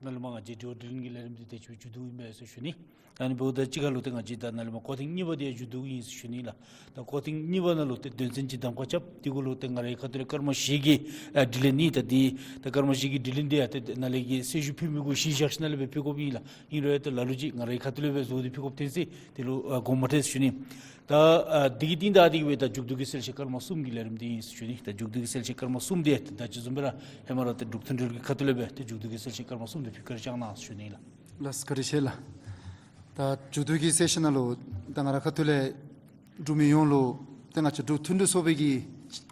ནཱ་ལས་མར་ང་བཅས་དྲི་བ་དྲིས་ལན་གྱི་ལས་རིམ་འདི་དེ་ཅིག་སྦེ་མཇུག་བསྡུཝ་ཨིན་པས་ཟེར་ཞུ་ནི། ཨ་ནི་འབདཝ་ད་གཅིག་ཁར་ལུ་ཏེ་ང་བཅས་ད་ནཱ་ལས་མར་སྐོར་ཐེངས་གཉིས་པ་འདི་ཡང་མཇུག་བསྡུཝ་ཨིན་ཟེར་ཞུ་ནི་ལགས། ད་སྐོར་ཐེངས་གཉིས་པ་ནང་ལུ་ཏེ་དོན་ཚན་ཅིག་གདམ་ཁ་རྐྱབ། དེ་གུ་ལུ་ཏེ་ང་རའི་ཁ་ཐུག་ལས་སྐར་མ་བཞི་གི་ཨ་དྲི་ལན་ཨིན། ད་འདི་ད་སྐར་མ་བཞི་གི་དྲི་ལན་འདི་ཡང་ཏེ་ནཱ་ལས་ཀྱི་གསལ་ཞུ་ཕུལ་མི་གུ་གཞི་བཞག་ཞིནམ་ལས་སྦེ་ཕུལ་དགོཔ་ཨིན་ལགས། ཨིན་རུང་ཡང་ཏེ་ལ་ལུ་ཅིག་ང་རའི་ཁ་ཐུག་ལས་སྦེ་བཟོ་སྟེ་ཕུལ་དགོཔ་ཐོན་ཅི། དེ་ལུ་ཨ་དགོངསམ་མ་ཁྲེལ་ཟེར་ཞུ་ནི། ད་ཨ་འདི་གི་རྟིང་བདའ་སྟེ་གི་སྦེ་ད་མཇུག་བསྡུ་གི་གསལ་བཤད་སྐར་མ་གསུམ་གྱི་ལས་རིམ་འདི་ཨིན་ཟེར་ཞུ་ནི། ད་མཇུག་བསྡུ་གི་གསལ་བཤད་སྐར་མ་གསུམ་འདི་ད་ཅི་བཟུམ་སྦེ་ར་ཧེ་མ་ར་ཏེ་འབྲུག་མཐུན་སྒྲིལ་གྱི་ཁ་ཐུག་ལས་སྦེ་ཏེ་མཇུག་བསྡུ་གི་གསལ་བཤད་སྐར་མ་གསུམ་འདི་ཕུལ་བཀའ་དྲིན་བསྐྱང་གནང་ཟེར་ཞུ་ནི་ལགས། ལགས་བཀའ་དྲིན་ཆེ་ལགས། ད་མཇུག་བསྡུ་གི་གསལ་བཤད་ནང་ལུ་ད་ང་ར་ཁ་ཐུག་ལས་འབྲུག་མི་ཡོངས་ལུ་ཏེ་ང་བཅས་འབྲུག་མཐུན་སྒྲིལ་ཚོགས་པའི་གི་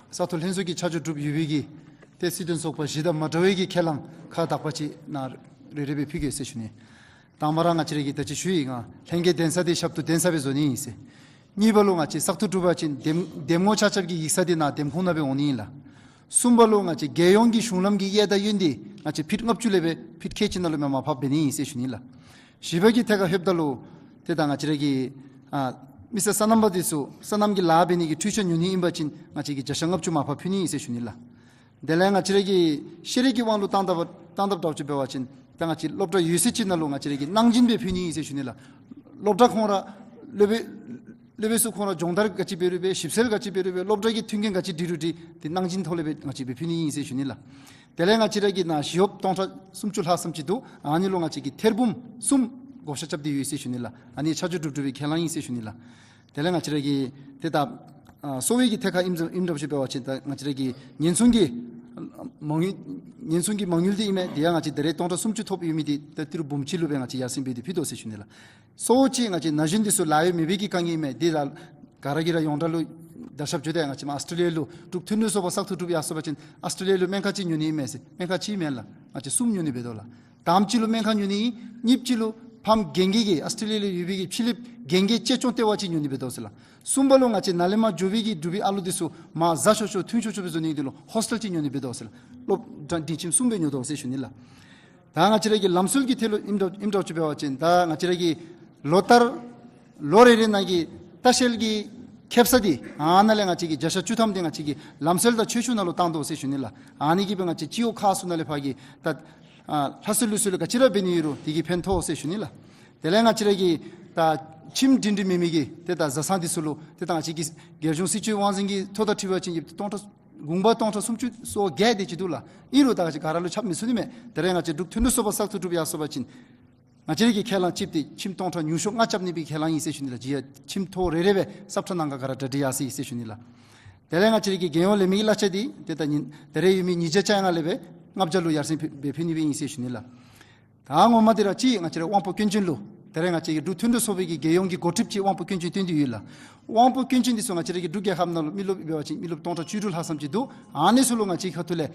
ས་ཐོག་ལྷན་ཚོགས་ཀྱི་ཆ་འཇོག་གྲུབ་ཡོད་པའི་གི་ཏེ་སྲིད་དོན་ཚོགས་པ་བཞི་དང་མ་འདྲ་བའི་གི་ཁས་བླངས་ཁག་དག་པ་ཅིག་ནཱ་རེ་རེ་སྦེ་ཕུལ་གེ་ཟེར་ཞུ་ནི། དང་པ་ར་ང་བཅས་ར་གིས་ད་ཅི་ཞུ་ཡི་ག། ལྷན་རྒྱས་གདན་ས་འདི་ཞབས་ཏོག་གདན་ས་སྦེ་བཟོ་ནི་ཨིན་ཟེར། གཉིས་པ་ལུ་ང་བཅས་བཙག་འཐུ་གྲུབ་པ་ཅིན་འདེམས་འདེམས་ངོ་ཆ་ཁྱབ་ཀྱི་ཡིག་ཚང་འདི་ནཱ་འདེམས་ཁོངས་ནང་སྦེ་འོང་ནི་ཨིན་ལགས། གསུམ་པ་ལུ་ང་བཅས་རྒྱལ་ཡོངས་ཀྱི་གཞུང་ལམ་གྱི་གཡས་དང་གཡོན་འདི་ང་བཅས་ཕིཊ་ལྔ་བཅུ་ལས་སྦེ་ཕིཊ་ཁལ་གཅིག་ནང་ལུ་མར་མར་ཕབ་འབད་ནི་ཨིན་ཟེར་ཞུ་ནི་ལགས། བཞི་པ་གི་ཐད་ཁར་ལྷོདཔ་ད་ལུ་ཏེ་ད་ང་བཅས་ར་གི་ཨ་མི་སེར་སོ་ནམ་པ་འདི་ཚུ་སོ་ནམ་གྱི་ལཱ་འབད་ནི་གི་འཕྲུལ་ཆས་ཉོ་ནི་ཨིན་པ་ཅིན་ང་བཅས་ཀྱིས་བརྒྱ་ཆ་ལྔ་བཅུ་མར་ཕབ་ཕུལ་ནི་ཨིན་ཟེར་ཞུ་ནི་ལགས། དེ་ལས་ང་བཅས་ར་གི་ཤེས་རིག་གི་དབང་ལུ་བཏང་ད་བཏང་ད་འདྲཝ་ཅིག་འབད་བ་ཅིན་ད་ང་བཅས་སློབ་གྲྭ་ཡོད་ཚད་ཅིག་ནང་ལུ་ང་བཅས་ར་གིས་གནང་སྦྱིན་སྦེ་ཕུལ་ནི་ཨིན་ཟེར་ཞུ་ནི་ལགས། སློབ་གྲྭ་ཁོང་ར་སློབ་དཔོན་སློབ་དཔོན་ཚུ་ཁོང་ར་སྦྱོང་བརྡར་ག་ཅི་འབད་རུང་འབད་ཞིབ་འཚོལ་ག་ཅི་འབད་རུང་འབད་སློབ་གྲྭ་གི་མཐུན་རྐྱེན་ག་ཅི་སྒྲིག་རུང་འགྲིག་ཏེ་གནང་སྦྱིན་ཐོག་ལས་སྦེ་ང་བཅས་སྦེ་ཕུལ་ནི་ཨིན་ཟེར་ཞུ་ནི་ལགས། དེ་ལས་ང་བཅས་ར་གི་ནཱ་ཞི་གཡོགཔ་སྟོང་ཕྲག་སུམ་ཅུ་ལྷག་ཙམ་ཅིག་འདུག། ཨ་ནི་ལུ་ང་བཅས་ཀྱིས་ཐེར་འབུམ་གསུམ་བགོ་བཤའ་རྐྱབ་སྟེ་ཡོད་ཟེར་ཞུ་ནི་ལགས། ཨ་ནི་ཆ་འཇོག་གྲུབ་གྲུབ་པའི་ཁས་བླངས་ཨིན་ཟེར་ཞུ་ནི་ལགས། དེ་ལས་ང་བཅས་ར་གི་ཏེ་ད་ཨ་གསོ་བའི་གི་ཐད་ཁར་ཨིནམ་ཨིནམ་འདྲཝ་ཅིག་འབད་བ་ཅིན་ད་ང་བཅས་ར་གི་ཉེན་སྲུང་གི་མ་དངུལ་ཉེན་སྲུང་གི་མ་དངུལ་འདི་ཨིན་མས། དེ་ཡང་ང་བཅས་ད་རེས་སྟོང་ཕྲག་སུམ་ཅུ་ཐོབ་ཡོད་མི་འདི་ད་ཏི་རུ་འབུམ་གཅིག་ལུ་སྦེ་ང་བཅས་ཡར་སེང་འབད་དེ་ཕུལ་དོ་ཟེར་ཞུ་ནི་ལགས། གཙོ་བོ་ཅིག་ང་བཅས་ན་གཞོན་འདི་ཚུ་ལཱ་གཡོག་མེད་པའི་གི་དཀའ་ངལ་ཨིན་མས། འདི་ལགས་ག་ར་གིས་ར་ཡོངས་གྲགས་ལུ་ད་ཞབས་ཞུ་དེ་ང་བཅས་མར་ཨཱོས་ཊྲེ་ལི་ཡ་ལུ་འབྲུག་མཐུན་སྒྲིལ་ཚོགས་པ་བཙག་འཐུ་གྲུབ་ཡར་སོང་པ་ཅིན་ཨཱོས་ཊྲེ་ལི་ཡ་ལུ་སྨན་ཁང་གཅིག་ཉོ་ནི་ཨིན་མས་ཟེར། སྨན་ཁང་གཅིག་མེན་ལགས། ང་བཅས་གསུམ་ཉོ་ནི་འབད་དོ་ལགས། དང་པ་ཅིག་ལུ་སྨན་ཁང་ཉོ་ནི་ཨིན། གཉིས་པ་ཅིག་ལུ་ཕམ་རྒན་རྒས་ཀྱི་ཨཱོས་ཊྲེ་ལི་ཡ་ལུ་ཡོད་པའི་གི་ཕྱི་གླིངཔ་རྒན་རྒས་གཅེས་སྐྱོང་ལྟེ་བ་ཅིག་ཉོ་ནི་འབད་དོ་ཟེར་ལགས། གསུམ་པ་ལུ་ང་བཅས་ནཱ་ལས་མར་འགྱོ་བའི་གི་འབྲུག་པའི་ཨ་ལུ་འདི་ཚུ་མར་བཟའ་ཆོག་ཆོག་འཐུང་ཆོག་ཆོག་སྦེ་བཟོ་ནི་འདི་ལུ་ཧོསི་ཊེལ་ཅིག་ཉོ་ནི་འབད་དོ་ཟེར་ལགས། སློབ་གྲྭ་སྒྲིང་ཁྱིམ་གསུམ་སྦེ་ཉོ་དོ་ཟེར་ཞུ་ནི་ལགས། ད་ང་བཅས་ར་གི་ལམ་སྲོལ་གྱི་ཐད་ལུ་ཨིནམ་འདྲཝ་ཨིནམ་འདྲཝ་ཅིག་འབད་བ་ཅིན་ད་ང་བཅས་ར་གི་ལོ་ལྟར་ལོ་རེ་རེ་ནང་གི་ལྟ་བཤལ་གྱི་ཁེབ་ས་འདི་ཨ་ནཱ་ལས་ང་བཅས་ཀྱིས་བརྒྱ་ཆ་བཅུ་ཐམ་འདི་ང་བཅས་ཀྱིས་ལམ་སྲོལ་དང་ཆོས་ཕྱོགས་ནང་ལུ་བཏང་དོ་ཟེར་ཞུ་ནི་ལགས། ཨ་ནི་གིས་སྦེ་ང་བཅས་སྤྱི་འོག་ཁག་ཚུ་ནང་ལས་ཕར་གྱི་ད་ཨ་ལྷ་གསོལ་ལུགས་གསོལ་ལུ་ག་ཅི་ར་འབད་ནི་ཡོད་རུང་དེ་གིས་ཕན་ཐོགས་ཟེར་ཞུ་ནི་ལགས། དེ་ལས་ང་བཅས་ར་གི་ད་ཁྱིམ་སྒྲིང་སྒྲིང་མེད་མི་གི་ཏེ་ད་བཟའ་ཚང་འདི་ཚུ་ལུ་ཏེ་ད་ང་བཅས་ཀྱི་རྒྱལ་གཞུང་སྲིད་བྱུས་དབང་འཛིན་གྱི་ཐོ་དང་འཁྲིལ་བ་ཅིན་གྱི་སྟོང་ཕྲག་དགུན་འབག་སྟོང་ཕྲག་སུམ་ཅུ་སོ་བརྒྱད་དེ་ཅིག་འདུག་ལགས། ཨིན་རུང་ད་ང་བཅས་ག་ར་ལུ་ཁྱབ་མི་ཚུགས་ནི་མས། དེ་རེ་ང་བཅས་འབྲུག་མཐུན་སྒྲིལ་ཚོགས་པ་གསར་དུ་གྲུབ་ཡར་སོང་པ་ཅིན་ང་བཅས་ར་གི་ཁས་བླངས་ཅིག་ཏེ་ཁྱིམ་སྟོང་ཕྲག་ཉུང་ཤོས་ལྔ་རྐྱབ་ནི་སྦེ་ཁས་བླངས་ཨིན་ཟེར་ཞུ་ནི་ལགས། ཅིག་ཡང་ཁྱིམ་ཐོག་རེ་རེ་སྦེ་སབ་ཁྲ་ནང་ག་ག་ར་གྲ་སྒྲིག་ཡར་སོང་ཡི་ཟེར་ཞུ་ནི་ལགས། དེ་ལས་ང་བཅས་ར་གི་རྒྱལ་ཡོངས་ལས་མི་གི་གླ་ཆ་འདི་ཏེ་ད་ཉིན་ད་རེས་ཡོད་མི་ཉིས་བརྒྱ་ཆ་ཡར་ལྔ་ལས་སྦེ་ལྔ་བརྒྱ་ལུ་ཡར་སེང་འབད་ཕུལ་ནི་སྦེ་ཨིན་ཟེར་ཞུ་ནི་ལགས། ད་ངོ་མ་འདི་ར་ཅིག་ང་བཅས་ར་དབང་པོ་སྐྱོན་ཅན་ལུ་ད་རེས་ང་བཅས་ཀྱི་འབྲུག་མཐུན་སྒྲིལ་ཚོགས་པའི་གི་རྒྱལ་ཡོངས་ཀྱི་འགོ་ཁྲིདཔ་ཅིག་དབང་པོ་སྐྱོན་ཅན་བཏོན་ཏེ་ཡོད་ལགས། དབང་པོ་སྐྱོན་ཅན་འདི་ཚུ་ང་བཅས་ར་གི་འབྲུག་རྒྱལ་ཁབ་ནང་ལུ་མི་རློབས་འབད་བ་ཅིན་མི་རློབས་སྟོང་ཕྲག་བཅུ་དྲུག་ལྷག་ཙམ་ཅིག་འདུག། ཨ་ནི་ཚུ་ལུ་ང་བཅས་ཁ་ཐུག་ལས་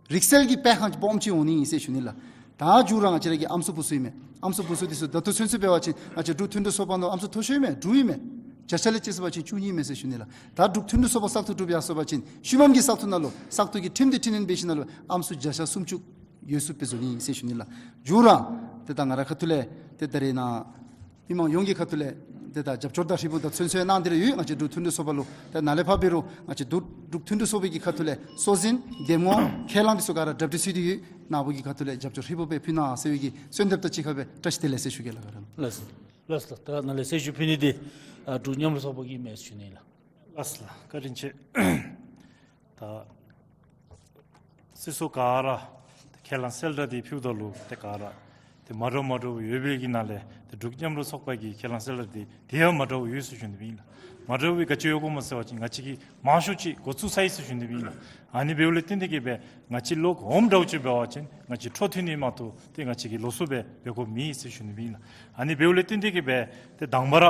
རིག་རྩལ་གྱི་དཔེ་ཁང་ཅིག་སྦོམ་ཅིག་འོང་ནི་ཨིན་ཟེར་ཞུ་ནི་ལགས། ད་མཇུག་ར་ང་བཅས་ར་གི་ཨམ་སྲུ་བུ་ཚུ་ཨིན་མས། ཨམ་སྲུ་བུ་ཚུ་འདི་ཚུ་ད་ལྟོ་ཚུན་ཚོད་འབད་བ་ཅིན་ང་བཅས་འབྲུག་མཐུན་སྒྲིལ་ཚོགས་པ་ནང་ཨམ་སྲུ་མཐོ་ཤོས་ཨིན་མས། དྲུག་ཨིན་མས། བརྒྱ་ཆ་ལས་བཅད་ཟེར་བ་ཅིན་བཅུ་གཉིས་ཨིན་མས་ཟེར་ཞུ་ནི་ལགས། ད་འབྲུག་མཐུན་སྒྲིལ་ཚོགས་པ་གསར་དུ་གྲུབ་ཡར་སོང་པ་ཅིན་ཤུལ་མམ་གྱི་ས་ཁུངས་ནང་ལུ་ས་ཁུངས་ཀྱི་ཁྲིམས་འདི་ཁྲིམས་ནན་འབད་ཞིནམ་ལས་ཨམ་སྲུ་བརྒྱ་ཆ་སུམ་ཅུ་ཡོད་ཚུགསཔ་སྦེ་བཟོ་ནི་ཨིན་ཟེར་ཞུ་ནི་ལགས། མཇུག་ར་ཏེ་ད་ང་ར་ཁ་ཐུག་ལས་ཏེ་ད་རེས་ནཱ་མི་མང་ཡོངས་ཀྱི་ཁ་ཐུག་ལས་ཏེ་ད་རྒྱབ་སྐྱོར་དང་ཧྲིལ་བུ་ད་ཚུན་ཚོད་གནང་སྟེ་ར་ཡོད། ང་བཅས་འབྲུག་མཐུན་སྒྲིལ་ཚོགས་པ་ལུ་ཏེ་ནཱ་ལས་ཕར་འབད་རུང་ང་བཅས་འབྲུག་འབྲུག་མཐུན་སྒྲིལ་ཚོགས་པའི་གི་ཁ་ཐུག་ལས་སྲོག་འཛིན་འདེམས་ངོ་ཁས་བླངས་འདི་ཚུ་ག་ར་གྲ་སྒྲིག་ཚུད་དེ་ཡོད། ནཱ་བུ་གི་ཁ་ཐུག་ལས་རྒྱབ་སྐྱོར་ཧྲིལ་བུ་སྦེ་ཕུལ་གནང་ཟེར་བའི་གི་གསོལ་འདེབས་དང་གཅིག་ཁར་སྦེ་བཀྲ་ཤིས་བདེ་ལེགས་ཟེར་ཞུ་གེ་ལགས། ལགས་སོ། ལགས་སོ། ད་ནཱ་ལས་གསལ་ཞུ་ཕུལ་ནི་འདི་ཨ་འབྲུག་མཉམ་རུབ་ཚོགས་པ་གི་མས་ཟེར་ཞུ་ནི་ལགས། ལགས་སོ་ལགས། བཀའ་དྲིན་ཆེ། ད་སྲིད་ཚོགས་ག་ར་ཁས་བླངས་གསལ་བསྒྲགས་འདི་ཕུལཝ་ད་ལུ་ཏེ་ག་ར་ཏེ་མ་འདྲཝ་མ་འདྲཝ་ཡོད་པའི་གི་ནང་ལས་ཏེ་འབྲུག་མཉམ་རུབ་ཚོགས་པ་གི་ཁས་བླངས་གསལ་བསྒྲགས་འདི་དེ་ཡང་མ་འདྲཝ་ཡོད་ཟེར་ཞུ་ནི་ཨིན་ལགས། མ་འདྲཝ་ག་ཅི་ཡོད་གོ་མས་ཟེར་བ་ཅིན་ང་བཅས་ཀྱིས་མང་ཤོས་ཅིག་འགོ་བཙུགས་ཚར་ཡི་ཟེར་ཞུ་ནི་ཨིན་ལགས། ཨ་ནི་འབདཝ་ལས་བརྟེན་ཏེ་གིས་སྦེ་ང་བཅས་ལོག་འོངམ་འདྲཝ་ཅིག་འབད་བ་ཅིན་ང་བཅས་འཕྲོ་མཐུད་ནི་མ་གཏོགས་ཏེ་ང་བཅས་ཀྱིས་ལོགས་སུ་སྦེ་འབད་དགོཔ་མེད་ཟེར་ཞུ་ནི་ཨིན་ལགས། ཨ་ནི་འབདཝ་ལས་བརྟེན་ཏེ་གིས་སྦེ་ཏེ་དང་པ་ར་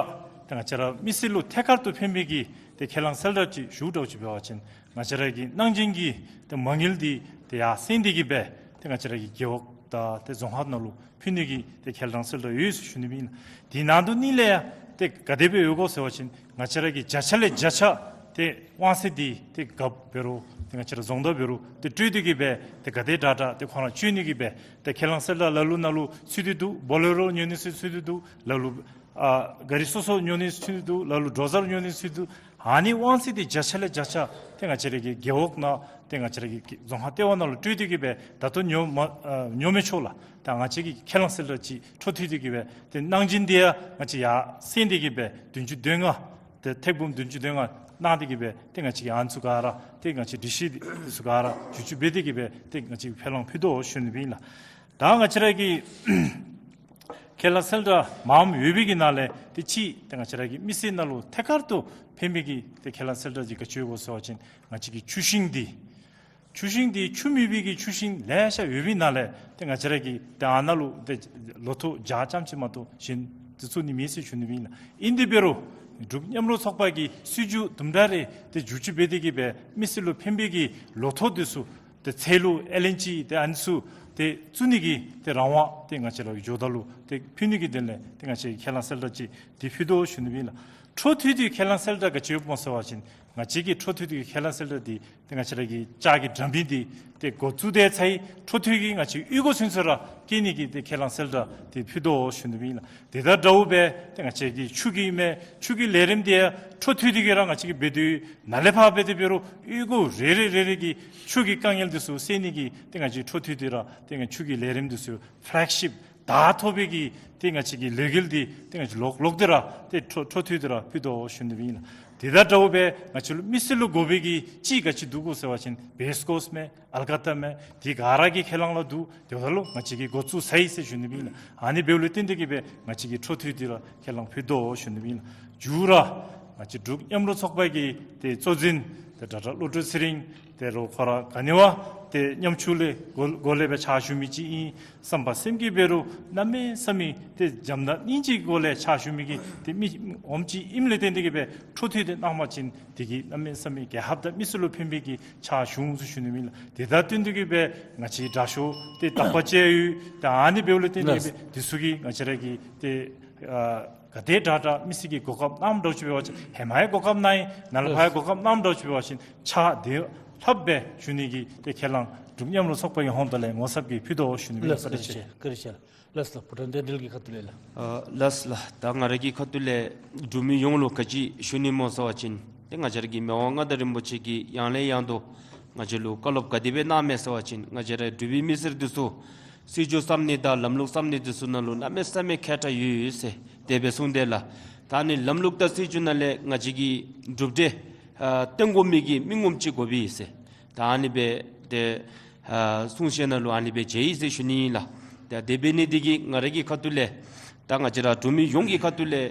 ཏེ་ང་བཅས་ར་མི་སེར་ལུ་ཐད་ཀར་དུ་ཕན་པའི་གི་ཏེ་ཁས་བླངས་གསལ་བསྒྲགས་ཅིག་ཞུཝ་འདྲཝ་ཅིག་འབད་བ་ཅིན་ང་བཅས་ར་གི་གནང་སྦྱིན་གྱི་ཏེ་མ་དངུལ་འདི་ཏེ་ཡར་སེང་སྟེ་གིས་སྦེ་ཏེ་ང་བཅས་ར་གི་རྒེད་འོག་དང་ཏེ་རྫོང་ཁག་ནང་ལུ་ཕུལ་ནི་གི་ཏེ་ཁས་བླངས་གསལ་བསྒྲགས་ཡོད་ཟེར་ཞུ་ནི་ཨིན་ལགས། དེ་ནང་དུ་ནི་ལས་ཡང་ཏེ་ག་དེ་སྦེ་ཡོད་གོ་ཟེར་བ་ཅིན་ང་བཅས་ར་གི་བརྒྱ་ཆ་ལས་བརྒྱ་ཆ་ཏེ་དབང་ཚད་འདི་ཏེ་རྒཔོ་འབད་རུང་ཏེ་ང་བཅས་ར་རྫོང་བདག་འབད་རུང་ཏེ་སྤྲོད་དེ་གིས་སྦེ་ཏེ་ག་དེ་དྲག་དྲག་ཏེ་ཁོང་ར་སྤྱོད་ནི་གིས་སྦེ་ཏེ་ཁས་བླངས་གསལ་བསྒྲགས་ལ་ལུ་ནང་ལུ་ཚུད་དེ་འདུག། བོ་ལེ་རོ་ཉོ་ནི་ཚུ་ཚུད་དེ་འདུག། ལ་ལུ་ཨ་གཱ་རི་སོ་སོ་ཉོ་ནི་ཚུད་དེ་འདུག། ལ་ལུ་ཌོ་ཟར་ཉོ་ནི་ཚུད་དེ་འདུག། ཨ་ནི་དབང་ཚད་འདི་བརྒྱ་ཆ་ལས་བརྒྱ་ཆ་ཏེ་ང་བཅས་ར་གི་རྒེད་འོག་ནང་ཏེ་ང་བཅས་ར་གི་རྫོང་ཁག་ལྟེ་བ་ནང་ལུ་སྤྲོད་དེ་གིས་སྦེ་ད་ལྟོ་ཉོ་མ་ཨ་ཉོ་མི་ཆོག་ལགས། ད་ང་བཅས་ཀྱི་ཁས་བླངས་གསལ་བསྒྲགས་ཅིག་འཕྲོ་མཐུད་དེ་གིས་སྦེ་ཏེ་གནང་སྦྱིན་འདི་ཡང་ང་བཅས་ཡར་སེང་སྟེ་གིས་སྦེ་བདུན་ཅུ་དོན་ལྔ་ཏེ་ཐེར་འབུམ་བདུན་ཅུ་དོན་ལྔ་གནང་སྟེ་གིས་སྦེ་ཏེ་ང་བཅས་ཀྱིས་ཨ་ནི་ཚུ་ག་ར་ཏེ་ང་བཅས་སྒྲིག་གཞི་འདི་ཚུ་ག་ར་བསྒྱུར་བཅོས་འབད་དེ་གིས་སྦེ་ཏེ་ང་བཅས་ཁས་བླངས་ཕུལ་དོ་ཞུ་ནི་ཨིན་ལགས། ད་ང་བཅས་ར་གི་ཁས་བླངས་གསལ་བསྒྲགས་མངམ་ཡོད་པའི་གི་ནང་ལས་ཏེ་གཅིག་ཏེ་ང་བཅས་ར་གི་མི་སེར་ནང་ལུ་ཐད་ཀར་དུ་ཕན་པའི་གི་ཏེ་ཁས་བླངས་གསལ་བསྒྲགས་ཅིག་ག་ཅི་ཡོད་གོ་ཟེར་བ་ཅིན་ང་བཅས་ཀྱི་ཆུ་ཤིང་འདི་ཆུ་ཤིང་འདི་ཆུ་མེད་པའི་གི་ཆུ་ཤིང་ལེ་ཤ་ཡོད་པའི་ནང་ལས་ཏེ་ང་བཅས་ར་གི་ཏེ་ཨ་ནཱ་ལུ་ཏེ་ལོ་ཐོག་བརྒྱ་ཙམ་ཅིག་མ་གཏོགས་གཞན་ཏེ་བཙུགས་ནི་མེད་ཟེར་ཞུ་ནི་ཨིན་ལགས། ཨིན་དེ་འབད་རུང་འབྲུག་མཉམ་རུབ་ཚོགས་པ་གིས་སྲིད་བྱུས་དུམ་གྲ་རེ་ཏེ་བསྒྱུར་བཅོས་འབད་དེ་གིས་སྦེ་མི་སེར་ལུ་ཕན་པའི་གི་ལོ་ཐོག་འདི་ཚུ་ཏེ་ཚལ་ལུ་ཨེ་ལ་ཨེན་ཇི་ཏེ་ཨ་ནི་ཚུ་ཏེ་བཙུགས་ནི་གི་ཏེ་རང་དབང་ཏེ་ང་བཅས་ར་གི་ཇོ་བདག་ལུ་ཏེ་ཕུལ་ནི་གི་དོན་ལས་ཏེ་ང་བཅས་ཁས་བླངས་གསལ་བསྒྲགས་ཅིག་འདི་ཕུལ་དོ་ཞུ་ནི་ཨིན་ལགས། འཕྲོ་མཐུད་དེ་ཁས་བླངས་གསལ་བསྒྲགས་ག་ཅི་ཡོདཔ་སྨོ་ཟེར་བ་ཅིན་ང་བཅས་ཀྱི་འཕྲོ་མཐུད་དེ་ཁས་བླངས་གསལ་བསྒྲགས་འདི་ཏེ་ང་བཅས་ར་གི་ལྕགས་ཀྱི་དྲ་མིག་འདི་ཏེ་འགོ་བཙུགས་ཏེ་ཚར་ཡི། འཕྲོ་མཐུད་ཀྱི་ང་བཅས་གཡུས་སྒོ་ཚུན་ཚོད་ར་སྐྱེལ་ནི་གི་ཏེ་ཁས་བླངས་གསལ་བསྒྲགས་འདི་ཕུལ་དོ་ཞུ་ནི་ཨིན་ལགས། དེ་དང་འདྲཝ་སྦེ་ཏེ་ང་བཅས་ཀྱི་ཆུ་གི་མེན་ཆུ་གི་ལས་རིམ་འདི་ཡང་འཕྲོ་མཐུད་དེ་གིས་ར་ང་བཅས་ཀྱིས་འབད་དེ་ནཱ་ལས་ཕར་འབད་དེ་འབད་རུང་གཡུས་སྒོ་རེ་རེ་རེ་རེ་གི་ཆུ་གི་དཀའ་ངལ་འདི་ཚུ་སེལ་ནི་གི་ཏེ་ང་བཅས་འཕྲོ་མཐུད་དེ་ར་ཏེ་ང་ཆུ་གི་ལས་རིམ་འདི་ཚུ་ཕ་ལེག་ཤིཔ་དར་ཐོབ་པའི་གི་ཏེ་ང་བཅས་ཀྱི་ལས་འགུལ་འདི་ཏེ་ང་བཅས་ལོག་ལོག་སྟེ་ར་ཏེ་འཕྲོ་འཕྲོ་མཐུད་དེ་ར་ཕུལ་དོ་ཞུ་ནི་ཨིན་ལགས། དེ་དང་འདྲཝ་སྦེ་ང་བཅས་ལུ་མི་སེར་ལུ་དགོ་པའི་གི་ཅིག་ག་ཅི་འདུག་གོ་ཟེར་བ་ཅིན་བེསི་ཀོསི་མེན་ཨལ་ཀ་ཏ་མེན་དེ་ག་ར་གི་ཁས་བླངས་ལ་འདུག། དེ་བ་ལུ་ང་བཅས་ཀྱིས་འགོ་བཙུགས་ཚར་ཡི་ཟེར་ཞུ་ནི་ཨིན་ལགས། ཨ་ནི་འབདཝ་ལུ་བརྟེན་ཏེ་གིས་སྦེ་ང་བཅས་ཀྱིས་འཕྲོ་མཐུད་དེ་ར་ཁས་བླངས་ཕུལ་དོ་ཞུ་ནི་ཨིན་ལགས། མཇུག་ར་ང་བཅས་འབྲུག་མཉམ་རུབ་ཚོགས་པ་གི་ཏེ་གཙོ་འཛིན་ཏེ་ཌོག་ཊར་བློ་གྲོས་ཚེ་རིང་དེ་རུང་ཁོ་ར་ག་ནི་བ་ཏེ་ཉམ་ཆུང་ལས་སྒོ་སྒོ་ལས་སྦེ་ཕྱག་ཞུ་མི་ཅིག་ཨིན། བསམ་པ་སེམས་ཀྱིས་འབད་རུང་གནམ་མེད་ས་མེད་ཏེ་བྱམས་དང་སྙིང་རྗེའི་སྒོ་ལས་ཕྱག་ཞུ་མི་གི་ཏེ་མི་འོགམ་ཅིག་ཨིནམ་ལས་བརྟེན་ཏེ་གིས་སྦེ་འཕྲོ་མཐུད་དེ་གནང་བ་ཅིན་དེ་གིས་གནམ་མེད་ས་མེད་རྒྱལ་ཁབ་དང་མི་སེར་ལུ་ཕན་པའི་གི་ཕྱག་ཞུ་འོང་ཟེར་ཞུ་ནི་ཨིན་ལགས། དེ་དང་བསྟུན་ཏེ་གིས་སྦེ་ང་བཅས་དྲག་ཤོས་ཏེ་དག་པ་ཅིག་ཡོད། ཏེ་ཨ་ནི་འབདཝ་ལས་བརྟེན་ཏེ་གིས་སྦེ་དེ་ཚུ་གིས་ང་བཅས་ར་གི་ཏེ་ཨ་ག་དེ་དྲག་དྲག་མི་སེར་གྱི་གོ་སྐབས་གནངམ་འདྲཝ་ཅིག་འབད་བ་ཅིན་ཧེ་མ་ཡང་གོ་སྐབས་གནང་ཡི། ནཱ་ལས་ཕར་ཡང་གོ་སྐབས་གནངམ་འདྲཝ་ཅིག་འབད་བ་ཅིན་ཕྱག་བདེ་ལྷབ་སྦེ་ཞུ་ནི་གི་ཏེ་ཁས་བླངས་འབྲུག་མཉམ་རུབ་ཚོགས་པ་གི་ཧོངས་ཏོ་ལས་ངོ་ཚབ་ཀྱིས་ཕུལ་དོ་ཞུ་ནི་ཨིན་ལགས། བཀའ་དྲིན་ཆེ། བཀའ་དྲིན་ཆེ་ལགས། ལགས་ལགས། བུ་ཕྲུག་དོན་འགྲུབ་ཀྱི་ཁ་ཐུག་ལས་ལགས། ཨ་ལགས་ལགས། ད་ང་ར་གི་ཁ་ཐུག་ལས་འབྲུག་མི་ཡོངས་ལུ་ག་ཅི་ཞུ་ནི་སྨོ་ཟེར་བ་ཅིན་ཏེ་ང་བཅས་ར་གི་མི་དབང་མངའ་བདག་རིན་པོ་ཆེ་གིས་ཡང་ལས་ཡང་དུ་ང་བཅས་ལུ་བཀའ་སློབ་ག་དེ་སྦེ་གནངམ་མས་ཟེར་བ་ཅིན་ང་བཅས་ར་འབྲུག་པའི་མི་སེར་འདི་ཚུ་ སྲིད་བྱུས་བརྩམ་ནི་དང་ལམ་ལུགས་བརྩམ་ནི་འདི་ཚུ་ནང་ལུ་གནམ་མེད་ས་མེད་མཁས་དྲགས་ཡོད་ཟེར་དེ་སྦེ་གསུངས་དེས་ལགས། ད་ཨ་ནི་ལམ་ལུགས་དང་སྲིད་བྱུས་ནང་ལས་ང་བཅས་ཀྱིས་གྲུབ་འབྲས་ཨ་སྟོན་དགོ་མི་གི་མི་ངོམ་ཅིག་དགོ་པས་ཟེར། ད་ཨ་ནི་སྦེ་ཏེ་ཨ་གསུང་བཤད་ནང་ལུ་ཨ་ནི་སྦེ་མཇལ་ཡི་ཟེར་ཞུ་ནི་ཨིན་ལགས། ད་དེ་འབད་ནི་འདི་གིས་ང་ར་གི་ཁ་ཐུག་ལས་ད་ང་བཅས་ར་འབྲུག་མི་ཡོངས་ཀྱི་ཁ་ཐུག་ལས་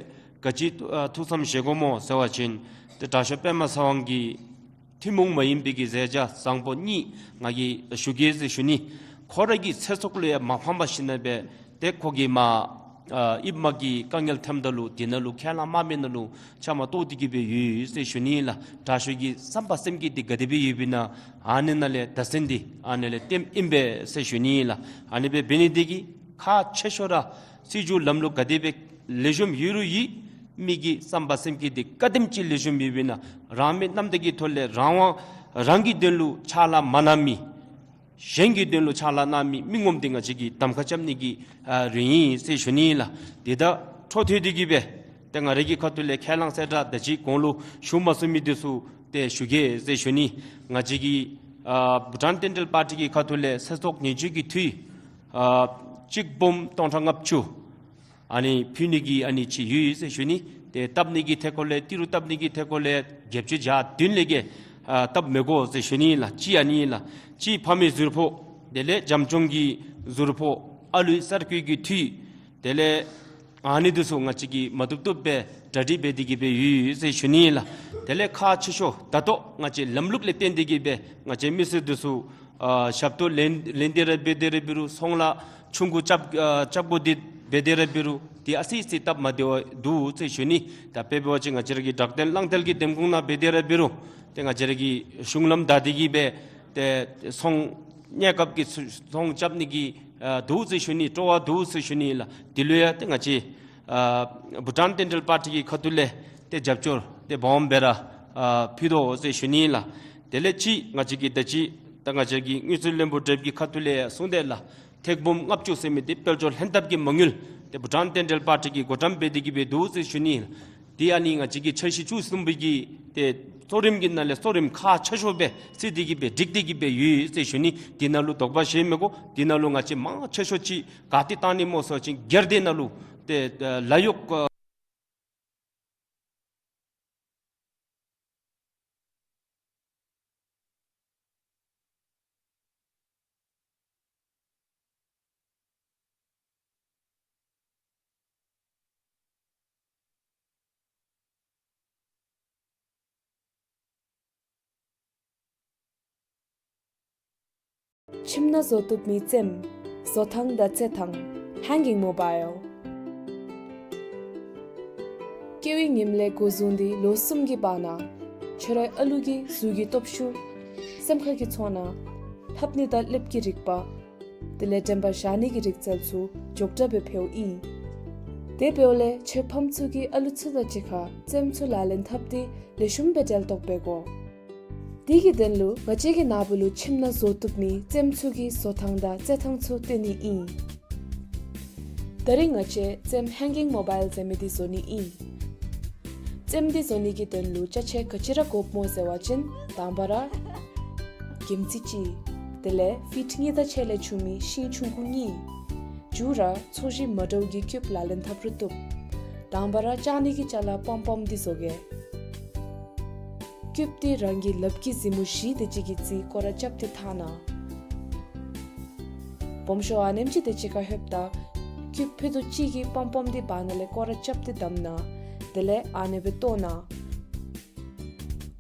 ག་ཅི་ཨ་ཐུགས་བསམ་བཞེས་དགོ་སྨོ་ཟེར་བ་ཅིན་ཏེ་དྲག་ཤོས་པདྨ་ཚེ་དབང་གི་ཐུན་མོང་མ་ཡིན་པའི་གི་མཛད་བྱ་བཟང་པོ་གཉིས་ང་གིས་ཞུ་གེ་ཟེར་ཞུ་ནི། ཁོ་ར་གི་ཚེ་སྲོག་ལུ་ཡང་མ་ཕངས་པར་ཞིནམ་ལས་ཏེ་ཁོ་གིས་མ་ཨ་ཨིནམ་གི་དཀའ་ངལ་ཐོནམ་ད་ལུ་དེ་ནང་ལུ་ཁས་བླངས་མ་མེད་ནང་ལུ་ཆ་མ་གཏོགས་ཏེ་གི་སྦེ་ཡོད་ཟེར་ཞུ་ནི་ལགས། དྲག་ཤོས་ཀྱི་བསམ་པ་སེམས་བསྐྱེད་འདི་ག་དེ་སྦེ་ཡོདཔ་ཨིན་ན་ཨ་ནི་ནང་ལས་བརྡ་མཚོན་འདི་ཨ་ནི་ལས་སྟོནམ་ཨིན་པས་ཟེར་ཞུ་ནི་ལགས། ཨ་ནི་སྦེ་འབད་ནི་འདི་གིས་ཁག་ཆེ་ཤོས་ར་སྲིད་བྱུས་ལམ་ལུགས་ག་དེ་སྦེ་ལེགས་ཤོམ་ཡོད་རུང་ཡོད། མི་གི་བསམ་པ་སེམས་བསྐྱེད་འདི་ག་དེམ་ཅིག་ལེགས་ཤོམ་ཡོདཔ་ཨིན་ན་རང་མི་རྣམ་དག་གི་ཐོག་ལས་རང་དབང་རང་གི་དོན་ལུ་ཕྱག་ལཱ་མ་གནང་མི་གཞན་གྱི་དོན་ལུ་ཕྱག་ལཱ་གནང་མི་མི་ངོམ་འདི་ང་བཅས་ཀྱིས་གདམ་ཁ་རྐྱབ་ནི་གི་ཨ་རིང་ཨིན་ཟེར་ཞུ་ནི་ལགས། དེ་དང་འཕྲོ་མཐུད་དེ་གི་སྦེ་ཏེ་ང་རའི་གི་ཁ་ཐུག་ལས་ཁས་བླངས་གསལ་བསྒྲགས་ད་ཅི་གོང་ལུ་ཞུ་མ་ཚུགས་མི་འདི་ཚུ་ཏེ་ཞུ་གེ་ཟེར་ཞུ་ནི། ང་བཅས་ཀྱི་ཨ་བྷུ་ཊཱན་ཌེན་ཊཱལ་པར་ཊི་གི་ཁ་ཐུག་ལས་ཚེ་སྲོག་ཉེན་བཅོལ་གྱི་འཐུས་ཨ་གཅིག་འབུམ་སྟོང་ཕྲག་ལྔ་བཅུ་ཨ་ནི་ཕུལ་ནི་གི་ཨ་ནི་ཅིག་ཡོད་ཟེར་ཞུ་ནི། ཏེ་བཏབ་ནི་གི་ཐད་ཁར་ལས་ཏི་རུ་བཏབ་ནི་གི་ཐད་ཁར་ལས་བརྒྱད་ཅུ་གྱ་བདུན་ལས་བརྒལ་ཨ་བཏབ་མི་དགོ་ཟེར་ཞུ་ནི་ལགས། གཅིག་ཨ་ནི་ལགས། གཅིག་ཕ་མེས་ཟུར་ཕོག་དེ་ལས་བྱམས་སྐྱོང་གི་ཟུར་ཕོག་ཨ་ལུའི་གསར་བསྐོས་ཀྱི་འཐུས་དེ་ལས་ཨ་ནི་འདི་ཚུ་ང་བཅས་ཀྱིས་མ་བཏུབ་བཏུབ་སྦེ་གྲ་སྒྲིག་འབད་དེ་གི་སྦེ་ཡོད་ཟེར་ཞུ་ནི་ལགས། དེ་ལས་ཁག་ཆེ་ཤོས་ད་ལྟོ་ང་བཅས་ལམ་ལུགས་ལས་བརྟེན་ཏེ་གི་སྦེ་ང་བཅས་མི་སེར་འདི་ཚུ་ཨ་ཞབས་ཏོག་ལེན་ལེན་ཏེ་ར་འབད་དེ་ར་འབད་རུང་ཚོང་ལཱ་ཆུང་ཀུ་རྐྱབ་ཨ་རྐྱབ་དགོ་དེ་འབད་དེ་ར་འབད་རུང་དེ་ཨ་ཙི་ཙི་སྟབས་མ་བདེཝ་འདུག་ཟེར་ཞུ་ནི། ད་དཔེ་འབད་བ་ཅིན་ང་བཅས་ར་གི་དྲག་གཏད་རླངས་གཏད་ཀྱི་འདེམས་ཁོངས་ནང་འབད་དེ་ར་འབད་རུང་ཏེ་ང་བཅས་ར་གི་གཞུང་ལམ་བདའ་སྟེ་གི་སྦེ་ཏེ་ཚོང་གནས་སྐབས་ཀྱི་ཚོང་རྐྱབ་ནི་གི་ཨ་འདུག་ཟེར་ཞུ་ནི། སྤྲོ་བ་འདུག་ཟེར་ཞུ་ནི་ལགས། དེ་ལུ་ཡང་ཏེ་ང་བཅས་ཨ་བྷུ་ཊཱན་ཌེན་ཊཱལ་པར་ཊི་གི་ཁ་ཐུག་ལས་ཏེ་རྒྱབ་སྐྱོར་ཏེ་སྦོམ་སྦེ་ར་ཨ་ཕུལ་དོ་ཟེར་ཞུ་ནི་ལགས། དེ་ལས་གཅིག་ང་བཅས་ཀྱིས་ད་ཅི་ད་ང་བཅས་ཀྱི་དངུལ་རྩིས་བློན་པོ་བགྲེསཔ་གི་ཁ་ཐུག་ལས་ཡང་གསུངས་དེས་ལགས། ཐེར་འབུམ་ལྔ་བཅུ་ཟེར་མི་འདི་དཔལ་འབྱོར་ལྷན་ཐབས་ཀྱི་མ་དངུལ་ཏེ་བྷུ་ཊཱན་ཌེན་ཊཱལ་པར་ཊི་གིས་བགོ་བཀྲམ་འབད་དེ་གི་སྦེ་འདུག་ཟེར་ཞུ་ནི། དེ་ཨ་ནི་ང་བཅས་ཀྱི་འཆར་གཞི་བཅུ་གསུམ་པའི་གི་ཏེ་གཙོ་རིམ་གྱི་ནང་ལས་གཙོ་རིམ་ཁག་ཆེ་ཤོས་སྦེ་བརྩི་སྟེ་གི་སྦེ་སྒྲིག་སྟེ་གི་སྦེ་ཡོད་ཟེར་ཞུ་ནི། དེ་ནང་ལུ་དོགས་པ་བཞེས་མི་དགོ། དེ་ནང་ལུ་ང་བཅས་མང་ཆེ་ཤོས་ཅིག་ག་ཏེ་བཏང་ནི་སྨོ་ཟེར་བ་ཅིན་སྒེར་སྡེ་ནང་ལུ་ཏེ་ལཱ་གཡོག་ཨ་ཁྱིམ་ནང་བཟོ་བཏུབ་མི་ཙེམ། བཟོ་ཐང་དང་རྩེད་ཐང་། Hanging Mobile། སྐྱེ་བའི་ཉིནམ་ལས་འགོ་བཟུང་སྟེ་ལོ་གསུམ་གྱི་བར་ན་ཁྱོད་རའི་ཨ་ལུ་གི་གཟུགས་ཀྱི་སྟོབས་ཤུགས། སེམས་ཁ་གི་ཚོར་སྣང་། ལྷབ་ནི་དང་ལྷེབ་ཀྱི་རིག་པ། དེ་ལས་དྲན་པ་བཞག་ནི་གི་རིག་རྩལ་ཚུ་མགྱོགས་དྲགས་སྦེ་འཕེལཝ་ཨིན། དེ་འབདཝ་ལས་ཁྱོད་ཕམ་ཚུ་གིས་ཨ་ལུ་ཚུ་དང་གཅིག་ཁར་ཙེམ་ཚུ་ལག་ལེན་འཐབ་སྟེ་ལེགས་ཤོམ་སྦེ་འབྲེལ་གཏོགས་འབད་དགོ། དེ་གི་དོན་ལུ་ང་བཅས་ཀྱིས་ན་བུ་ལུ་ཁྱིམ་ནང་བཟོ་བཏུབ་མི་ཙེམ་ཚུ་གི་བཟོ་ཐང་དང་རྩེད་ཐང་ཚུ་སྟོན་ནི་ཨིན། ད་རིས་ང་བཅས་ཙེམ་Hanging Mobile ཟེར་མི་འདི་བཟོ་ནི་ཨིན། ཙེམ་འདི་བཟོ་ནི་གི་དོན་ལུ་ཅ་ཆས་ག་ཅི་ར་དགོཔ་སྨོ་ཟེར་བ་ཅིན་དང་པ་ར་གྱིམ་ཙི་གཅིག། དེ་ལས་ཕིཊ་གཉིས་དང་ཕྱེད་ལས་ཆུང་མི་ཤིང་ཆུང་ཀུ་གཉིས། མཇུག་ར་ཚོས་གཞི་མ་འདྲཝ་གི་ཀིའུབ་ལག་ལེན་འཐབ་རུང་བཏུབ། དང་པ་ར་བཅག་ནི་གི་ཅ་ལ་པོམ་པོམ་འདི་བཟོ་གེ། ཀིའུབ་འདི་རང་གི་ལགཔ་གི་གཟིགས་མོ་བཞི་དེ་ཅིག་གི་རྩིས་སྐོར་ར་རྐྱབ་སྟེ་འཐག་གནང་། སྦོམ་ཤོས་ཨ་ནེམ་ཅིག་དེ་ཅིག་ཁར་ལྷོདཔ་ད་ཀིའུབ་ཕུད་རྡོག་གཅིག་གི་པོམ་པོམ་འདི་བར་ན་ལས་སྐོར་ར་རྐྱབ་སྟེ་བསྡམ་གནང་། དེ་ལས་ཨ་ནེ་སྦེ་བཏོག་གནང་།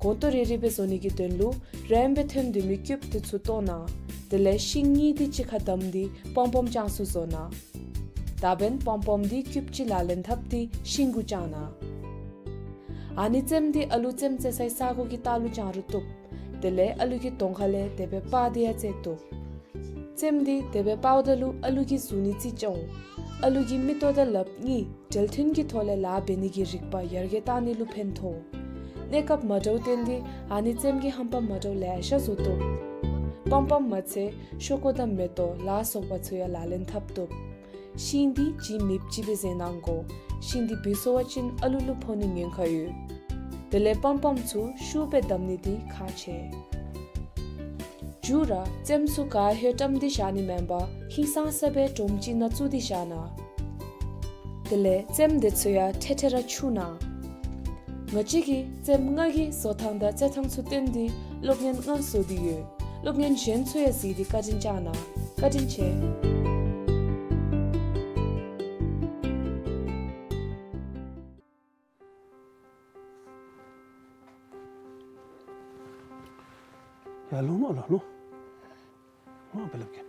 གོང་ཏོ་རེ་རེ་སྦེ་བཟོ་ནི་གི་དོན་ལུ་རིངམ་སྦེ་ཐོན་སྡོད་མི་ཀིའུབ་དེ་ཚུ་བཏོག་གནང་། དེ་ལས་ཤིང་གཉིས་དེ་ཅིག་ཁར་བསྡམས་ཏེ་པོམ་པོམ་བཅང་ས་བཟོ་གནང་། ད་འབདན་པོམ་པོམ་འདི་ཀིའུབ་གཅིག་ལག་ལེན་འཐབ་སྟེ་ཤིང་གུ་བཅང་གནང་། ཨ་ནི་ཙེམ་འདི་ཨ་ལུ་ཙེམ་རྩེ་སའི་ས་གོ་གི་ལྟག་ལུ་བཅང་རུང་བཏུབ། དེ་ལས་ཨ་ལུ་གི་གདོང་ཁ་ལས་དེ་སྦེ་སྤར་ཏེ་ཡང་རྩེ་བཏུབ། ཙེམ་འདི་དེ་སྦེ་སྤརཝ་ད་ལུ་ཨ་ལུ་གི་གཟུགས་ནི་རྩིས་སྐྱོང་། ཨ་ལུ་གི་མིག་ཏོ་དང་ལགཔ་གཉིས་འབྲེལ་མཐུན་གྱི་ཐོག་ལས་ལཱ་འབད་ནི་གི་རིག་པ་ཡར་རྒྱས་བཏང་ནི་ལུ་ཕན་ཐོགས། གནས་སྐབས་མ་འདྲཝ་བརྟེན་ཏེ་ཨ་ནི་ཙེམ་གྱི་ཧམ་པ་མ་འདྲཝ་ལེ་ཤ་བཟོ་བཏུབ། པོམ་པོམ་མ་ཚད་ཤོག་ཀུ་དང་མེ་ཏོག་ལ་སོགས་པ་ཚུ་ཡང་ལག་ལེན་འཐབ་བཏུབ། ཤིང་འདི་ལྗིད་མེདཔ་ཅིག་སྦེ་བཟོ་གནང་དགོ། ཤིང་འདི་བུད་སོང་བ་ཅིན་ཨ་ལུ་ལུ་ཕོག་ནི་ཉེན་ཁ་ཡོད། དེ་ལས་པོམ་པོམ་ཚུ་ཤུགས་སྦེ་བསྡམ་ནི་འདི་ཁག་ཆེ། མཇུག་ར་རྩེདམོ་ཚུ་ག་ཧེ་བཀྲམ་སྟེ་བཞག་ནི་མེན་པར་ཧིང་སངས་ས་སྦེ་སྒྲོམ་ཅིག་ནང་བཙུགས་ཏེ་བཞག་གནང་། དེ་ལས་རྩེདམོ་དེ་ཚུ་ཡང་ཐེ་ཐེ་ར་འཁྱུ་གནང་། ང་བཅས་ཀྱིས་རྩེདམོ་ལྔ་གི་བཟོ་ཐངས་དང་རྩེད་ཐངས་ཚུ་སྟོན་ཏེ་སློབ་གཉེར་ལྔ་བཟོ་སྟེ་ཡོད། སློབ་གཉེར་གཞན་ཚུ་ཡང་གཟིགས་ཏེ་བཀའ་དྲིན་བསྐྱང་གནང་། བཀའ་དྲིན་ཆེ། ཡར་ལོངས་མ་ལོངས་ལོངས། ལོངས་སྦེ་སླབ་གེ།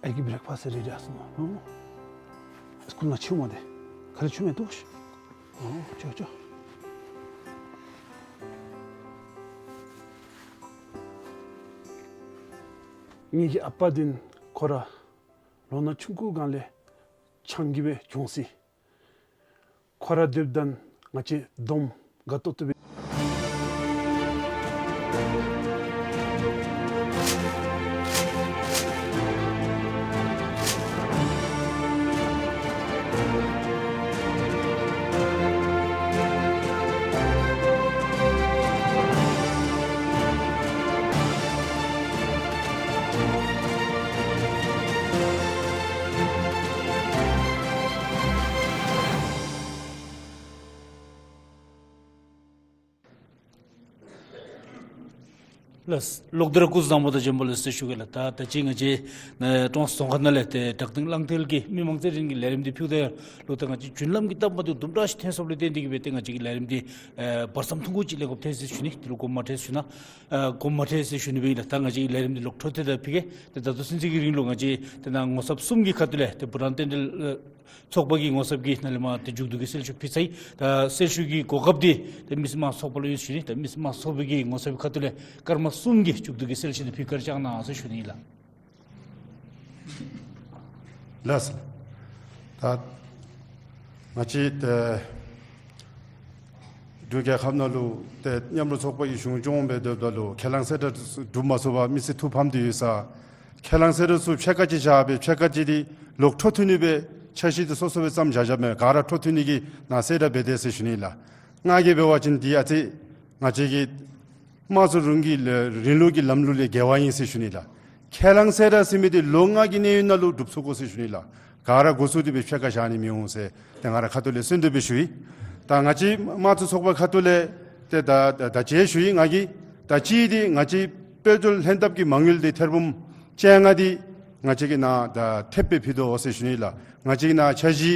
ཨའི་གི་བྲེག་ཕཱསཊ་རེ་ཌི་ཨིན་ཟེར་མས། ལོངས་ལོངས། སི་ཀུལ་ནང་ཕྱདཔ་མས་ཏེ། ག་ལས་ཕྱདཔ་མས་འདུག་ཤིག། ཨོ་ཅོག་ཅོག། ངེ་གི་ཨ་པ་འདི་ཁོ་ར་ལོ་ན་ཆུང་ཀུའི་སྒང་ལས་ཆང་གི་སྦེ་གྱོངས་ཅི། ཁོ་ར་སྡོདཔ་ད་ང་བཅས་སྡོམ་དགའ་ཏོག་ཏོ་སྦེ། ལགས། ལོག་སྟེ་ར་སྐུ་གཟུགས་བཟང་པོ་དང་བྱོན་པ་ལེགས་སོ་ཞུ་གེ་ལགས། ད་ད་ཅི་ང་བཅས་ནཱ་ཀྲོང་རྫོང་ཁག་ནང་ལས་ཏེ་བྲག་སྟེང་གླང་མཐིལ་གྱི་མི་མང་རྩེད་འགྲན་གྱི་ལས་རིམ་འདི་ཕུལཝ་ད་ལུ་ད་ང་བཅས་རྒྱུན་ལམ་གྱི་སྟབས་མ་བདེཝ་དུམ་གྲ་ཅིག་ཐོན་སོངམ་ལས་བརྟེན་ཏེ་གིས་སྦེ་ཏེ་ང་བཅས་ཀྱི་ལས་རིམ་འདི་ཨེ་བར་མཚམས་ཐུང་ཀུ་ཅིག་ལེན་དགོཔ་ཐལ་ཟེར་ཞུ་ནི། དེ་ལུ་དགོངསམ་མ་ཁྲེལ་ཟེར་ཞུ་ནི། ཨེ་དགོངསམ་མ་ཁྲེལ་ཟེར་ཞུ་ནི་སྦེ་ཨིན་ལགས། ད་ང་བཅས་ཀྱི་ལས་རིམ་འདི་ལོག་འཕྲོ་མཐུད་དེ་ཕུལ་གེ། ཏེ་ད་ལྟོ་ཚུན་ཚོད་ཀྱི་རིང་ལུ་ང་བཅས་ཏེ་ནཱ་ངོ་ཚབ་གསུམ་གྱི་ཁ་ཐུག་ལས་ཏེ་བུ་རམ་རྟེན་འབྲེལ་ཨེ་ཚོགས་པ་གི་ངོ་ཚབ་ཀྱིས་ནཱ་ལས་མར་ཏེ་མཇུག་བསྡུ་གི་གསལ་ཞུ་ཕུལ་ཚར་ཡི། ད་གསལ་ཞུ་གི་གོ་སྐབས་འདི་ཏེ་མི་སེར་དམངས་གཙོ་ཚོགས་པ་ལུ་ཡོད་ཟེར་ཞུ་ནི། ད་མི་སེར་དམངས་གཙོ་ཚོགས་པ་གི་ངོ་ཚབ་ཀྱི་ཁ་ཐུག་ལས་སྐར་མ་གསུམ་གྱི་མཇུག་བསྡུ་གི་གསལ་ཞུ་འདི་ཕུལ་བཀའ་དྲིན་བསྐྱང་གནང་ཟེར་ཞུ་ནི་ལགས། ལགས། ད་ང་བཅས་ཏེ་འབྲུག་རྒྱལ་ཁབ་ནང་ལུ་ཏེ་མཉམ་རུབ་ཚོགས་པ་གི་གཞུང་སྐྱོང་སྦེ་སྡོདཔ་ད་ལུ་ཁས་བླངས་གསལ་བསྒྲགས་གྲུབ་མ་ཚུགས་པར་མི་སེར་ཐུགས་ཕམ་སྟེ་ཡོད་ས། ཁས་བླངས་གསལ་བསྒྲགས་ཚུ་ཕྱེད་ཀ་ཅིག་བཞག་སྦེ་ཕྱེད་ཀ་ཅིག་འདི་ལོག་འཕྲོ་མཐུད་ནི་སྦེ་འཆར་གཞི་འདི་སོ་སོ་སྦེ་བརྩམས་བཞག་བཞགཔ་མས། ག་ར་འཕྲོ་མཐུད་ནི་གི་ནང་གསལ་བསྒྲགས་འབད་དེས་ཟེར་ཞུ་ནི་ལགས། ང་གིས་འབད་བ་ཅིན་འདི་ཨ་ཙི་ང་བཅས་ཀྱི་དམངས་གཙོ་རིང་གི་ལ་རིང་ལུགས་ཀྱི་ལམ་ལུགས་ལས་འགལ་བ་ཨིན་ཟེར་ཞུ་ནི་ལགས། ཁས་བླངས་གསལ་བསྒྲགས་ཟེར་མི་འདི་ལོ་ལྔ་གི་གནས་ཡུན་ནང་ལུ་འགྲུབ་ཚུགས་དགོ་ཟེར་ཞུ་ནི་ལགས། ག་ར་འགོ་བཙུགས་ཏེ་སྦེ་ཕྱེད་ཀ་བཞག་ནི་མི་འོང་ཟེར་ཏེ་ང་ར་ཁ་ཐུག་ལས་གསོལ་འདེབས་སྦེ་ཞུ་ཡི། ད་ང་བཅས་དམངས་གཙོ་ཚོགས་པ་ཁ་ཐུག་ལས་ཏེ་ད་ད་ད་ཅི་ཞུ་ཡི་ང་གིས། ད་ཅི་འདི་ང་བཅས་དཔལ་འབྱོར་ལྷན་ཐབས་ཀྱི་མ་དངུལ་འདི་ཐེར་འབུམ་བཅོ་ལྔ་འདི་ང་བཅས་ཀྱིས་ནཱ་ད་ཐེབས་སྦེ་ཕུལ་དོ་ཟེར་ཞུ་ནི་ལགས། ང་བཅས་ཀྱིས་ནཱ་འཆར་གཞི་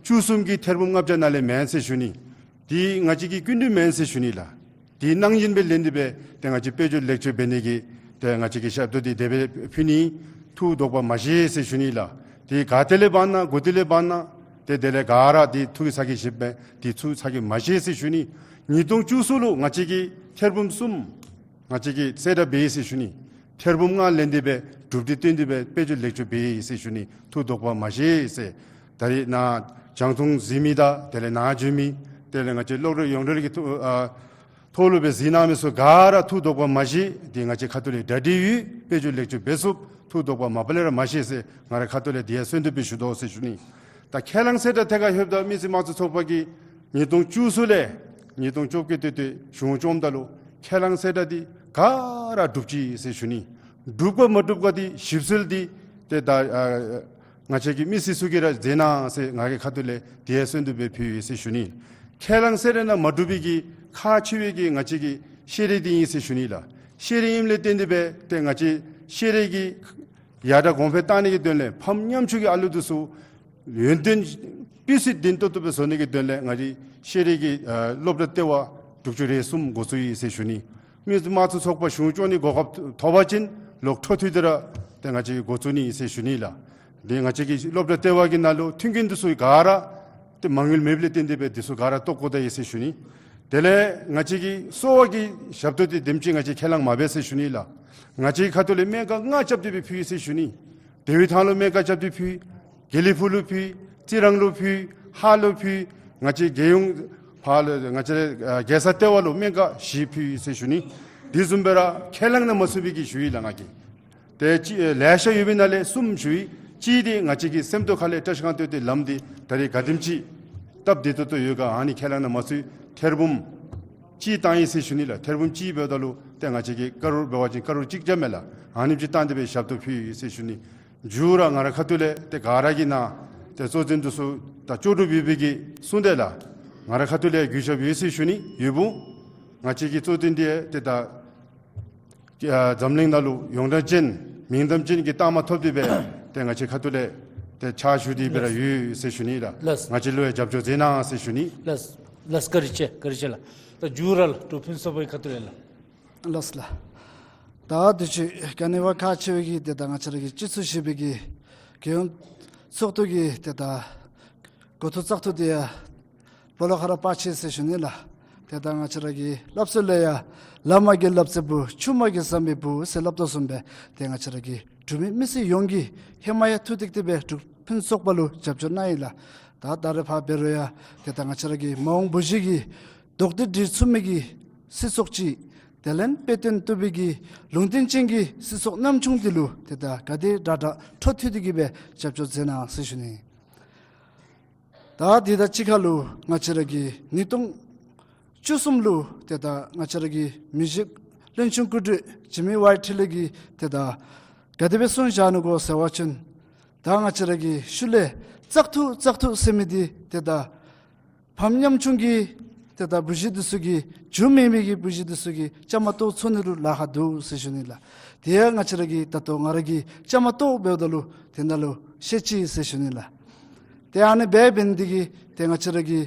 བཅུ་གསུམ་གྱི་ཐེར་འབུམ་ལྔ་བརྒྱ་ནང་ལས་མེན་ཟེར་ཞུ་ནི། འདི་ང་བཅས་ཀྱི་སྐུ་མདུན་མེན་ཟེར་ཞུ་ནི་ལགས། དེ་གནང་བཞིན་སྦེ་ལེན་ཏེ་སྦེ་ཏེ་ང་བཅས་དཔལ་འབྱོར་ལེགས་བཅོས་འབད་ནི་གི་ཏེ་ང་བཅས་ཀྱི་ཞབས་ཏོག་འདི་དེ་སྦེ་ཕུལ་ནི། ཐུགས་དོགས་པ་མ་བཞེས་ཟེར་ཞུ་ནི་ལགས། དེ་ག་ཏེ་ལས་འབག་ན་ག་ཏེ་ལས་འབག་ན་ཏེ་དེ་ལས་ག་ར་འདི་ཐུགས་ཀྱི་ཚ་གྱང་བཞེས་པས། འདི་ཐུགས་ཚ་གྱང་མ་བཞེས་ཟེར་ཞུ་ནི། ཉིས་སྟོང་བཅུ་གསུམ་ལུ་ང་བཅས་ཀྱིས་ཐེར་འབུམ་གསུམ་ང་བཅས་ཀྱིས་གསལ་བསྒྲགས་འབད་ཡི་ཟེར་ཞུ་ནི། ཐེར་འབུམ་ལྔ་ལེན་ཏེ་སྦེ་གྲུབ་འབྲས་བཏོན་ཏེ་སྦེ་དཔལ་འབྱོར་ལེགས་བཅོས་འབད་ཡི་ཟེར་ཞུ་ནི། ཐུགས་དོགས་པ་མ་བཞེས་ཟེར། ད་རེས་ནཱ་རྒྱང་མཐོང་གཟིགས་མི་དང་དེ་ལས་ནཱ་བྱོན་མི་དེ་ལས་ང་བཅས་གློག་རོལ་ཡོངས་འབྲེལ་གྱི་ཐོག་ཨ་ཐོག་ལུ་སྦེ་གཟིགས་གནང་མི་ཚུ་ག་ར་ཐུགས་དོགས་པ་མ་བཞེས། འདི་ང་བཅས་ཁ་ཐུག་ལས་གྲ་སྒྲིག་ཡོད། དཔལ་འབྱོར་ལེགས་བཅོས་འབད་ཚུགས། ཐུགས་དོགས་པ་མ་པ་ལས་ར་མ་བཞེས་ཟེར་ང་ར་ཁ་ཐུག་ལས་འདི་ཡང་གསོལ་འདེབས་སྦེ་ཞུ་དོ་ཟེར་ཞུ་ནི། ད་ཁས་བླངས་གསལ་བསྒྲགས་ཐད་ཁར་ལྷོདཔ་ད་མི་སེར་དམངས་གཙོ་ཚོགས་པ་གིས་ཉིས་སྟོང་བཅུ་གསུམ་ལས་ཉིས་སྟོང་བཅོ་བརྒྱད་ཏེ་ཏེ་གཞུང་བཅོམ་ད་ལུ་ཁས་བླངས་གསལ་བསྒྲགས་འདི་ག་ར་གྲུབ་ཅི་ཟེར་ཞུ་ནི། གྲུབ་ག་མ་གྲུབ་ག་འདི་ཞིབ་འཚོལ་འདི་ཏེ་ད་ཨ་ང་བཅས་ཀྱི་མི་སེར་ཚུ་གིས་ར་མཛད་གནང་ཟེར་ང་གི་ཁ་ཐུག་ལས་དེ་ཡང་གསོལ་འདེབས་སྦེ་ཕུལ་ཡི་ཟེར་ཞུ་ནི། ཁས་བླངས་གསལ་བསྒྲགས་ནང་མ་གྲུབ་པའི་གི་ཁག་ཆེ་བའི་གི་ང་བཅས་ཀྱི་བཤད་རེས་འདི་ཨིན་ཟེར་ཞུ་ནི་ལགས། བཤད་རེས་ཨིནམ་ལས་བརྟེན་ཏེ་སྦེ་ཏེ་ང་བཅས་བཤད་རེས་ཀྱི་ཡར་དྲག་གོང་འཕེལ་གཏང་ནི་གི་དོན་ལས་ཕམ་ཉམ་ཆུང་གི་ཨ་ལུ་འདི་ཚུ་ཡོན་ཏན་སྤུས་ཚད་ལྡན་ཏོག་ཏོ་སྦེ་བཟོ་ནི་གི་དོན་ལས་ང་བཅས་བཤད་རེས་ཀྱི་ཨ་སློབ་གྲྭ་ལྟེ་བ་དྲུག་ཅུ་རེ་གསུམ་འགོ་བཙུགས་ཡི་ཟེར་ཞུ་ནི། མི་དམངས་གཙོ་ཚོགས་པ་གཞུང་སྐྱོང་ནི་གོ་སྐབས་ཐོབ་པ་ཅིན་ལོག་འཕྲོ་མཐུད་དེ་ར་ཏེ་ང་བཅས་འགོ་བཙུགས་ནི་ཨིན་ཟེར་ཞུ་ནི་ལགས། འདི་ང་བཅས་ཀྱི་སློབ་གྲྭ་ལྟེ་བ་གི་ནང་ལུ་མཐུན་རྐྱེན་འདི་ཚུ་ག་ར་ཏེ་མ་དངུལ་མེདཔ་ལས་བརྟེན་ཏེ་སྦེ་འདི་ཚུ་ག་ར་བཏོག་བཀོ་ད་ཡི་ཟེར་ཞུ་ནི། དེ་ལས་ང་བཅས་ཀྱི་གསོ་བ་གི་ཞབས་ཏོག་འདི་དེམ་ཅིག་ང་བཅས་ཁས་བླངས་མ་འབད་ཟེར་ཞུ་ནི་ལགས། ང་བཅས་ཁ་ཐུག་ལས་སྨན་ཁང་ལྔ་རྐྱབ་སྟེ་སྦེ་ཕུལ་ཡི་ཟེར་ཞུ་ནི། དེ་བའི་ཐང་ལུ་སྨན་ཁང་རྐྱབ་སྟེ་ཕུལ། དགེ་ལེགས་ཕུག་ལུ་ཕུལ། རྩི་རང་ལུ་ཕུལ། ཧཱ་ལུ་ཕུལ། ང་བཅས་རྒྱལ་ཡོངས་ཕར་ལུ་ང་བཅས་ར་རྒྱལ་ས་ལྟེ་བ་ལུ་སྨན་ཁང་བཞི་ཕུལ་ཡི་ཟེར་ཞུ་ནི། དེ་བཟུམ་སྦེ་ར་ཁས་བླངས་ནང་མ་ཚུད་པའི་གི་ཞུ་ཡི་ལགས་ང་གིས། ཏེ་ཅིག་ལེ་ཤ་ཡོད་པའི་ནང་ལས་གསུམ་ཞུ་ཡི། གཅིག་འདི་ང་བཅས་ཀྱི་སེམས་རྟོགས་ཁ་ལས་བཀྲིས་སྒང་སྟོད་དེ་ལམ་འདི་ད་རེས་ག་དེམ་ཅིག་སྟབས་བདེ་ཏོག་ཏོ་ཡོད་ག་ཨ་ནི་ཁས་བླངས་ནང་མ་ཚུད། ཐེར་འབུམ་ གཅིག་བཏང་ཡི་ཟེར་ཞུ་ནི་ལགས། ཐེར་འབུམ་གཅིག་འབདཝ་ད་ལུ་ཏེ་ང་བཅས་ཀྱིས་ཀ་རོར་འབད་བ་ཅིན་ཀ་རོར་གཅིག་བརྒྱ་མས་ལགས། ཨ་ནེམ་ཅིག་བཏང་སྟེ་སྦེ་ཞབས་ཏོག་ཕུལ་ཡི་ཟེར་ཞུ་ནི། མཇུག་ར་ང་རའི་ཁ་ཐུག་ལས་ཏེ་ག་ར་གིས་ནཱ་ཏེ་གཙོ་བསྟེན་འདི་ཚུ་ད་ལྕོགས་གྲུབ་ཡོད་པའི་གི་གསུང་དེ་ལགས། ང་རའི་ཁ་ཐུག་ལས་གུས་ཞབས་ཡོད་ཟེར་ཞུ་ནི། ཡོདཔ་ང་བཅས་ཀྱི་གཙོ་བསྟེན་འདི་ཏེ་ད་ཨ་འཛམ་གླིང་ནང་ལུ་ཡོངས་གྲགས་ཅན་མིང་གཏམ་ཅན་གྱི་རྟགས་མ་ཐོབ་སྟེ་སྦེ་ཏེ་ང་བཅས་ཁ་ཐུག་ལས་ཏེ་ཕྱག་ཞུ་སྟེ་སྦེ་ར་ཡོད་ཟེར་ཞུ་ནི་ལགས། ལགས། ང་བཅས་ལུ་ཡང་རྒྱབ་སྐྱོར་མཛད་གནང་ཟེར་ཞུ་ནི། ལགས། ལགས། བཀའ་དྲིན་ཆེ། བཀའ་དྲིན་ཆེ་ལགས། ད་མཇུག་ར་ལགས་འབྲུག་ཕུན་སུམ་ཚོགས་པའི་ཁ་ཐུག་ལས་ལགས། ལགས་ལགས། ད་དུས་ཅི་ག་ནི་བ་ཁག་ཆེ་བའི་གི་ཏེ་ད་ང་བཅས་ར་གི་སྤྱི་ཚོགས་ཞེས་པའི་གི་རྒྱལ་ཡོངས་ཚོགས་འདུ་གི་ཏེ་ད་འགོ་ཐོག་བཙག་འཐུ་འདི་ཡང་སྦོ་ལོགས་ཁར་ར་བར་ཆད་ཟེར་ཞུ་ནི་ལགས། ཏེ་ད་ང་བཅས་ར་གི་སླབ་སྲོལ་ལས་ཡང་ལ་མ་གིས་སླབ་ཚེ་བུ་ཆུ་མ་གིས་ཟ་མི་བུ་ཟེར་སླབ་དོ་བཟུམ་སྦེ་ཏེ་ང་བཅས་ར་གི་འབྲུག་མི་མི་སེར་ཡོངས་ཀྱིས་ཧེ་མ་ཡང་ཐུགས་གཏད་དེ་སྦེ་འབྲུག་ཕུན་ཚོགས་པ་ལུ་རྒྱབ་སྐྱོར་གནང་ཡི་ལགས། ད་ད་རེས་ཕར་འབད་རུང་ཡང་ཏེ་ད་ང་བཅས་ར་གི་མ་འོངས་བུ་གཞི་གི་རྡོག་ཏེ་སྒྲིལ་ཚུགས་མི་གི་སྲིད་ཚོགས་ཅིག་དེ་ལས་དཔེ་སྟོན་བཏུབ་པའི་གི་ལུང་བསྟན་ཅན་གྱི་སྲིད་ཚོགས་ཉམ་ཆུང་འདི་ལུ་ཏེ་ད་ག་དེ་དྲག་དྲག་འཕྲོ་མཐུད་དེ་གི་སྦེ་རྒྱབ་སྐྱོར་མཛད་གནང་ཟེར་ཞུ་ནི། ད་འདི་དང་གཅིག་ཁར་ལུ་ང་བཅས་ར་གི་ཉིས་སྟོང་བཅུ་གསུམ་ལུ་ཏེ་ད་ང་བཅས་ར་གི་མི་རྗེ་བློན་ཆེན་སྐུ་སྒེར་འཇིགས་མེད་དབང་འདུས་ལགས་ཀྱིས་ཏེ་ད་ག་དེ་སྦེ་གསུངས་བཞག་ནུག་གོ་ཟེར་བ་ཅིན་ད་ང་བཅས་ར་གི་ཤུལ་ལས་བཙག་འཐུ་བཙག་འཐུ་ཟེར་མི་འདི་ཏེ་ད་ཕམ་ཉམ་ཆུང་གི་ཏེ་ད་བུ་གཞི་འདི་ཚུ་གིས་རྒྱུ་མེད་མི་གི་བུ་གཞི་འདི་ཚུ་གིས་བཅའ་མར་གཏོགས་ཚུགས་ནི་ལུ་ལཱ་ཁག་འདུག་ཟེར་ཞུ་ནི་ལགས། དེ་ཡང་ང་བཅས་ར་གིས་ད་ལྟོ་ང་ར་གིས་བཅའ་མར་གཏོགས་འབདཝ་ད་ལུ་དེ་ནང་ལུ་ཤེས་ཅི་ཟེར་ཞུ་ནི་ལགས། ཏེ་ཨ་ནི་འབད་འབད་ནི་འདི་གིས་ཏེ་ང་བཅས་ར་གི་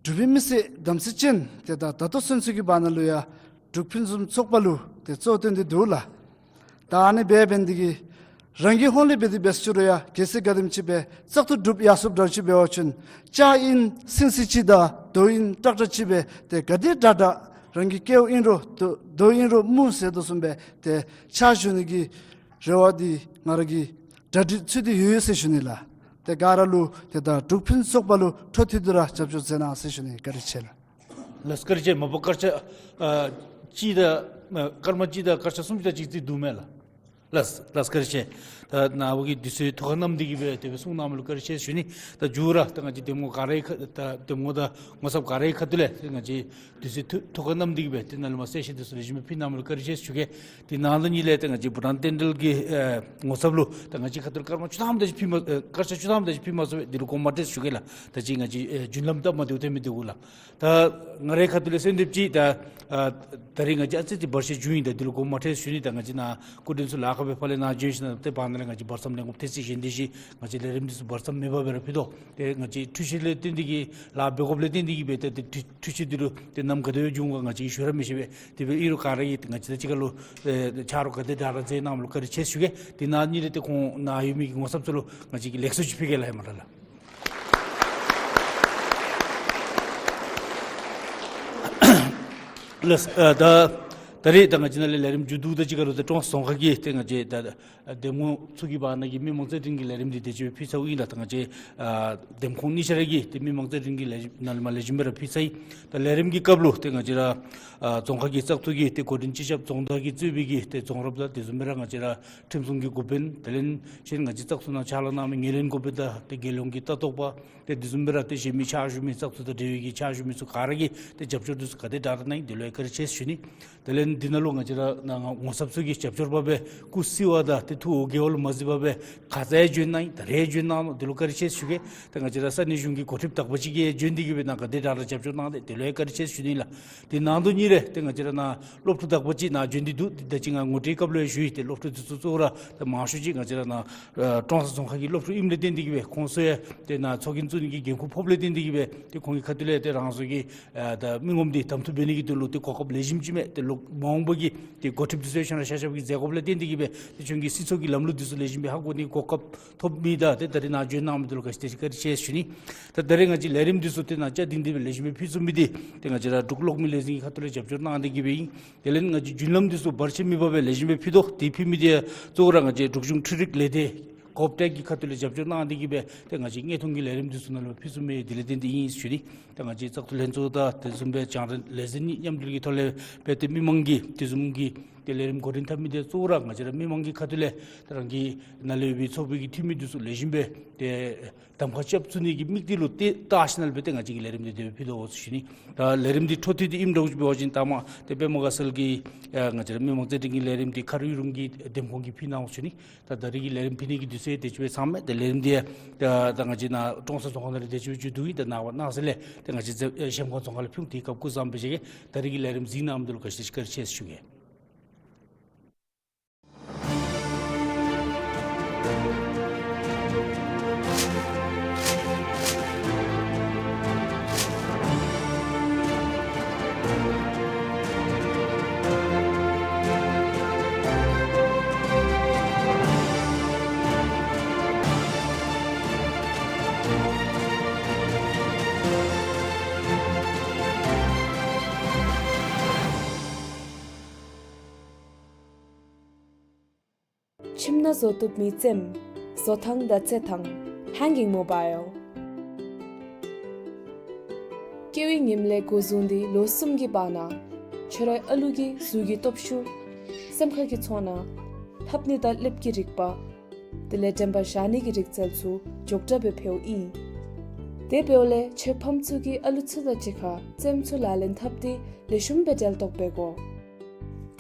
འབྲུག་པའི་མི་སེར་དམ་ཚིག་ཅན་ཏེ་ད་ད་ལྟོ་ཚུན་ཚོད་ཀྱི་བར་ན་ལུ་ཡང་འབྲུག་ཕུན་སུམ་ཚོགས་པ་ལུ་ཏེ་གཙོ་བོར་བཏོན་ཏེ་འདུག་ལགས། ད་ཨ་ནི་འབད་འབད་ནི་འདི་གིས་རང་གི་ཧོངས་ལས་འབད་དེ་འབད་ཅི་རུང་ཡང་གལ་སྲིད་ག་དེམ་ཅིག་སྦེ་བཙག་འཐུ་གྲུབ་ཡར་སོངམ་འདྲཝ་ཅིག་འབད་བ་ཅིན་ལྕགས་ཨིན་སིང་སིང་ཅིག་དང་རྡོ་ཨིན་ཀྲག་ཀྲ་ཅིག་སྦེ་ཏེ་ག་དེ་དྲག་དྲག་རང་གི་སྐལཝ་ཨིན་རུང་རྡོ་རྡོ་ཨིན་རུང་མུ་ཟེར་དོ་བཟུམ་སྦེ་ཏེ་ཕྱག་ཞུ་ནི་གི་རེ་བ་འདི་ང་ར་གིས་གྲ་སྒྲིག་ཚུད་དེ་ཡོད་ཟེར་ཞུ་ནི་ལགས། ཏེ་ག་ར་ལུ་ཏེ་ད་འབྲུག་ཕུན་སུམ་ཚོགས་པ་ལུ་འཕྲོ་མཐུད་དེ་ར་རྒྱབ་སྐྱོར་མཛད་གནང་ཟེར་ཞུ་ནི། བཀའ་དྲིན་ཆེ་ལགས། ལགས་བཀའ་དྲིན་ཆེ། མ་པ་སྐར་ཆ་ཨ་གཅིག་དང་ཨ་སྐར་མ་གཅིག་དང་སྐར་ཆ་སུམ་ཅུ་དེ་ཅིག་རྩིས་འདུག་མས་ལགས། ལགས་ལགས་བཀའ་དྲིན་ཆེ། ད་ནཱ་བུ་གིས་དུས་ཚོད་ཐུགས་ཁར་བསྣམས་ཏེ་གི་སྦེ་དེ་སྦེ་གསུང་གནང་མི་ལུ་བཀའ་དྲིན་ཆེ་ཞུ་ནི། ད་མཇུག་ར་ད་ང་བཅས་འདེམས་ངོ་ག་རའི་ཁ་ད་འདེམས་ངོ་དང་ངོ་ཚབ་ག་རའི་ཁ་ཐུག་ལས་ཏེ་ང་བཅས་དུས་ཚོད་ཐུགས་ཐུགས་ཁར་བསྣམས་ཏེ་གི་སྦེ་ཏེ་ནཱ་ལས་མར་གསལ་བཤད་དེ་ཚུ་ལེགས་ཤོམ་སྦེ་ཕུལ་གནང་མི་ལུ་བཀའ་དྲིན་ཆེ་ཞུ་གེ། དེ་ནང་དོན་ཉིད་ལས་ཏེ་ང་བཅས་བྷུ་ཊཱན་བསྟན་འབྲེལ་གྱི་ཨེ་ངོ་ཚབ་ལུ་ད་ང་བཅས་ཁ་ཐུག་སྐར་མ་བཅུ་ཐམ་དེ་ཅིག་ཕུལ་མ་ཨེ་སྐར་ཆ་བཅུ་ཐམ་དེ་ཅིག་ཕུལ་མ་ཚུགས་པས། འདི་ལུ་དགོངསམ་མ་ཁྲེལ་ཞུ་གེ་ལགས། ད་ཅི་ང་བཅས་ཨེ་རྒྱུན་ལམ་སྟབས་མ་བདེཝ་ཐོན་མི་འདུག་གོ་ལགས། ད་ང་རའི་ཁ་ཐུག་ལས་གསོལ་འདེབས་ཅིག་ད་ཨ་ད་རིས་ང་བཅས་ཨ་ཙི་ཙི་བར་ཆད་བྱུང་ཡི། ད་འདི་ལུ་དགོངསམ་མ་ཁྲེལ་ཞུ་ནི། ད་ང་བཅས་ནཱ་སྐུ་མགྲོན་ཚུ་ལཱ་ཁག་སྦེ་ཕར་ལས་ནཱ་བྱོན་ཞིནམ་ཏེ་བར་ན་ལས་ང་བཅས་བར་མཚམས་ལས་འགོ་ཏེ་ཚིག་གཞན་དེ་ཅིག་ང་བཅས་ལས་རིམ་འདི་ཚུ་བར་མཚམས་མེད་པར་སྦེ་ར་ཕུལ་དོ། ཏེ་ང་བཅས་འཕྲུལ་ཆས་ལས་བརྟེན་ཏེ་གི་ལཱ་འབད་དགོཔ་ལས་བརྟེན་ཏེ་གི་སྦེ་ཏེ་ཏེ་འཕྲུལ་འཕྲུལ་ཆས་འདི་ལུ་ཏེ་ནམ་ག་དེ་སྦེ་འབྱུང་ག་ང་བཅས་ཀྱིས་ཞུ་ར་མི་ཤེས་པས། དེ་སྦེ་ཨིན་རུང་ག་ར་གིས་ང་བཅས་དང་གཅིག་ཁར་ལུ་ཨེ་ཆ་རོགས་ག་དེ་དྲག་དྲག་མཛད་གནང་མི་ལུ་བཀའ་དྲིན་ཆེ་ཞུ་གེ། དེ་ནང་ཉིད་ལས་ཏེ་ཁོང་ནཱ་ཡོད་མི་གི་ངོ་ཚབ་ཚུ་ལུ་ང་བཅས་ཀྱིས་ལེགས་སོ་ཅིག་ཕུལ་གེ་ལགས། ཧེ་མ་ར་ལགས། ལགས་ཨ་ད་ད་རིས་ད་ང་བཅས་ནཱ་ལས་ལས་རིམ་མཇུག་བསྡུཝ་དང་གཅིག་ཁར་ལུ་ཏེ་ཀྲོང་གསར་རྫོང་ཁག་གི་ཏེ་ང་བཅས་ད་ཨ་འདེམས་ངོ་ཚུ་གི་བར་ན་གི་མི་མང་རྩོད་འགྲན་གྱི་ལས་རིམ་འདི་དེ་ཅིག་སྦེ་ཕུལ་ཚརཝ་ཨིན་ལགས། ད་ང་བཅས་ཨ་འདེམས་ཁོངས་གཉིས་ཆ་ར་གིས་ཏེ་མི་མང་རྩོད་འགྲན་གྱི་ལས་རིམ་ནང་ལས་མར་ལེགས་ཤོམ་སྦེ་ར་ཕུལ་ཚར་ཡི། ད་ལས་རིམ་གྱི་སྐབས་ལུ་ཏེ་ང་བཅས་ར་ཨ་རྫོང་ཁག་གི་བཙག་འཐུ་གི་ཏེ་འགོ་འདྲེན་སྤྱི་ཁྱབ་རྫོང་བདག་གིས་གཙོས་པའི་གི་ཏེ་རྫོང་རབ་དང་དེ་བཟུམ་སྦེ་ར་ང་བཅས་ར་ཁྲིམས་སྲུང་གི་འགོ་དཔོན་དེ་ལས་གཞན་ང་བཅས་བཙག་འཐུ་ནང་ཕྱག་ལཱ་གནང་མི་ངོས་ལེན་འགོ་དཔོན་དང་ཏེ་རྒྱལ་ཡོངས་ཀྱི་ལྟ་རྟོག་པ་ཏེ་དེ་བཟུམ་སྦེ་ར་ཏེ་གཞན་མི་ཕྱག་ཞུ་མི་བཙག་འཐུ་དང་འབྲེལ་བའི་གི་ཕྱག་ཞུ་མི་ཚུ་ག་ར་གིས་ཏེ་རྒྱབ་སྐྱོར་འདི་ཚུ་ག་དེ་དྲག་དྲག་གནང་ཡི། དེ་ལུ་ཡང་བཀའ་དྲིན་ཆེ་ཞུ་ནི། དེ་ལས་འདི་ནང་ལུ་ང་བཅས་ར་ནཱ་ངོ་ཚབ་ཚུ་གིས་རྒྱབ་སྐྱོར་འབད་སྦེ་སྐུ་གཟུགས་བཟང་དང་ཏེ་ཐུགས་འོ་བརྒྱལ་བ་ལུ་མ་གཟིགས་པར་སྦེ་ཁ་ཙ་ཡང་བྱོན་གནང་ཡི། ད་རེས་ཡང་བྱོན་གནང་ནུག། དེ་ལུ་བཀའ་དྲིན་ཆེ་ཞུ་གེ། ཏེ་ང་བཅས་ར་ས་གནས་གཞུང་གི་འགོ་ཁྲིདཔ་དག་པ་ཅིག་གིས་བྱོན་ཏེ་གི་སྦེ་ནཱ་ག་དེ་དྲག་དྲག་རྒྱབ་སྐྱོར་གནང་སྟེ་དེ་ལུ་ཡང་བཀའ་དྲིན་ཆེ་ཞུ་ནི་ལགས། དེ་ནང་དོན་ཉིད་ལས་ཏེ་ང་བཅས་ར་ནཱ་སློབ་ཕྲུག་དག་པ་ཅིག་ནཱ་བྱོན་ཏེ་འདུག། ཏེ་ད་ཅི་ང་ངོ་སྤྲོད་སྐབས་ལུ་ཡང་ཞུ་ཡི། ཏེ་སློབ་ཕྲུག་འདི་ཚུ་གཙོ་བོ་ར་ཏེ་མང་ཤོས་ཅིག་ང་བཅས་ར་ནཱ་ཨ་ཀྲོང་གསར་རྫོང་ཁག་གི་སློབ་ཕྲུག་ཨིནམ་ལས་བརྟེན་ཏེ་གི་སྦེ་ཁོང་ཚུ་ཡང་ཏེ་ནཱ་ཚོགས་རྒྱན་བཙུགས་ནི་གི་འགན་ཁུར་ཕོགཔ་ལས་བརྟེན་ཏེ་གི་སྦེ་ཏེ་ཁོང་གི་ཁ་ཐུག་ལས་ཏེ་རང་སོའི་གི་ཨ་ད་མི་ངོམ་འདི་གདམ་འཐུ་འབད་ནི་གི་དོན་ལུ་ཏེ་གོ་སྐབས་ལེགས་ཤོམ་ཅིག་མས། ཏེ་ལོག་མ་འོངས་པ་གི་ཏེ་འགོ་ཁྲིདཔ་འདི་ཚུ་ཡང་ཤ་ཤ་བ་གི་མཛད་དགོཔ་ལས་བརྟེན་ཏེ་གི་སྦེ་ཏེ་ཁོང་གིས་སྲིད་ཚོགས་ཀྱི་ལམ་ལུགས་འདི་ཚུ་ལེགས་ཤོམ་སྦེ་ཧ་གོ་ནི་གི་གོ་སྐབས་ཐོབ་མི་དང་ཏེ་ད་རིས་ནཱ་བྱོན་གནང་མི་འདི་ལུ་ག་ཅི་དེ་ཅིག་བཀའ་དྲིན་ཆེ་ཞུ་ནི། ད་ད་རིས་ང་བཅས་ལས་རིམ་འདི་ཚུ་ཏེ་ནཱ་བཅའ་སྒྲིག་འདི་སྦེ་ལེགས་ཤོམ་སྦེ་ཕུལ་ཚུགས་མི་འདི་ཏེ་ང་བཅས་ར་འབྲུག་གློག་མེ་ལས་འཛིན་གྱི་ཁ་ཐུག་ལས་རྒྱབ་སྐྱོར་གནང་སྟེ་གི་སྦེ་ཨིན། དེ་ལས་ང་བཅས་རྒྱུན་ལམ་འདི་ཚུ་བར་ཆད་མེད་པར་སྦེ་ལེགས་ཤོམ་སྦེ་ཕུལ་དོ། དེ་ཕུལ་མི་འདི་གཙོ་བོ་ར་ང་བཅས་འབྲུག་གཞུང་འཕྲུལ་རིག་ལས་སྡེ་ཀོབ་ཊེཀ་གི་ཁ་ཐུག་ལས་རྒྱབ་སྐྱོར་གནང་སྟེ་གི་སྦེ་ཏེ་ང་བཅས་དངོས་མཐོང་གི་ལས་རིམ་འདི་ཚུ་ནང་ལུ་ཕུལ་ཚུགས་མི་འདི་ལས་བརྟེན་ཏེ་ཨིན་ཞུ་ནི། ད་ང་བཅས་བཙག་འཐུ་ལྷན་ཚོགས་དང་དེ་བཟུམ་སྦེ་རྒྱང་བསྒྲགས་ལས་འཛིན་གཉིས་མཉམ་འབྲེལ་གྱི་ཐོག་ལས་སྦེ་ཏེ་མི་མང་གིས་དེ་བཟུམ་གྱི་ ཏེ་ལས་རིམ་འགོ་འདྲེན་འཐབ་མི་འདི་གཙོ་བོ་ར་ང་བཅས་ར་མི་མང་གི་ཁ་ཐུག་ལས་ད་རང་གི་ནཱ་ལས་ཡོད་པའི་ཚོགས་པའི་གི་འཐུས་མི་འདི་ཚུ་ལེགས་ཤོམ་སྦེ་ཏེ་གདམ་ཁ་རྐྱབ་ཚུགས་ནི་གི་དམིགས་གཏད་ལུ་ཏེ་བལྟ་ཞིནམ་ལས་སྦེ་ཏེ་ང་བཅས་ཀྱིས་ལས་རིམ་འདི་དེ་སྦེ་ཕུལ་དོ་ཟེར་ཞུ་ནི། ད་ལས་རིམ་འདི་འཕྲོ་མཐུད་དེ་ཨིནམ་འདྲཝ་ཅིག་འབད་བ་ཅིན་ད་མ་ཏེ་པདྨ་དགའ་ཚལ་གྱི་ཨ་ང་བཅས་ར་མི་མང་རྩེད་འགྲན་གྱི་ལས་རིམ་འདི་ཁ་རུ་ཡུན་རིང་གི་འདེམས་ཁོངས་ཀྱི་ཕུལ་གནང་འོང་ཟེར་ཞུ་ནི། ད་ད་རེས་ཀྱི་ལས་རིམ་ཕུལ་ནི་གི་དུས་ཚོད་དེ་ཅིག་སྦེ་ཚང་མས། ཏེ་ལས་རིམ་འདི་ད་ད་ང་བཅས་ནཱ་ཀྲོང་གསར་རྫོང་ཁག་ནང་ར་དེ་ཅིག་སྦེ་མཇུག་བསྡུ་ཡི། ད་ནངས་པ་གནངས་ཚེ་ལས་ཏེ་ང་བཅས་ཨེ་གཞལམ་སྒང་རྫོང་ཁག་ལུ་ཕུལ། དེའི་སྐབས་སྐུ་གཟུགས་བཟང་པོ་སྦེ་བཞུགས་གེ། ད་རེས་ཀྱི་ལས་རིམ་གཟིགས་གནང་མི་འདི་ལུ་བཀའ་དྲིན་བཀའ་དྲིན་ཆེ་ཟེར་ཞུ་གེ། ཁྱིམ་ནང་བཟོ་བཏུབ་མི་རྩེདམོ། བཟོ་ཐངས་དང་རྩེད་ཐངས། Hanging Mobile། སྐྱེ་བའི་ཉིནམ་ལས་འགོ་བཟུང་སྟེ་ལོ་གསུམ་གྱི་བར་ན་ཁྱོད་རའི་ཨ་ལུ་གི་གཟུགས་ཀྱི་སྟོབས་ཤུགས། སེམས་ཁ་གི་ཚོར་སྣང་། ལྷབ་ནི་དང་ལེབ་ཀྱི་རིག་པ། དེ་ལས་དྲན་པ་བཞག་ནི་གི་རིག་རྩལ་ཚུ་མགྱོགས་དྲགས་སྦེ་འཕེལཝ་ཨིན། དེ་འབདཝ་ལས་ཁྱོད་ཕམ་ཚུ་གིས་ཨ་ལུ་ཚུ་དང་གཅིག་ཁར་རྩེདམོ་ཚུ་ལག་ལེན་འཐབ་སྟེ་ལེགས་ཤོམ་སྦེ་འབྲེལ་གཏོགས་འབད་དགོ།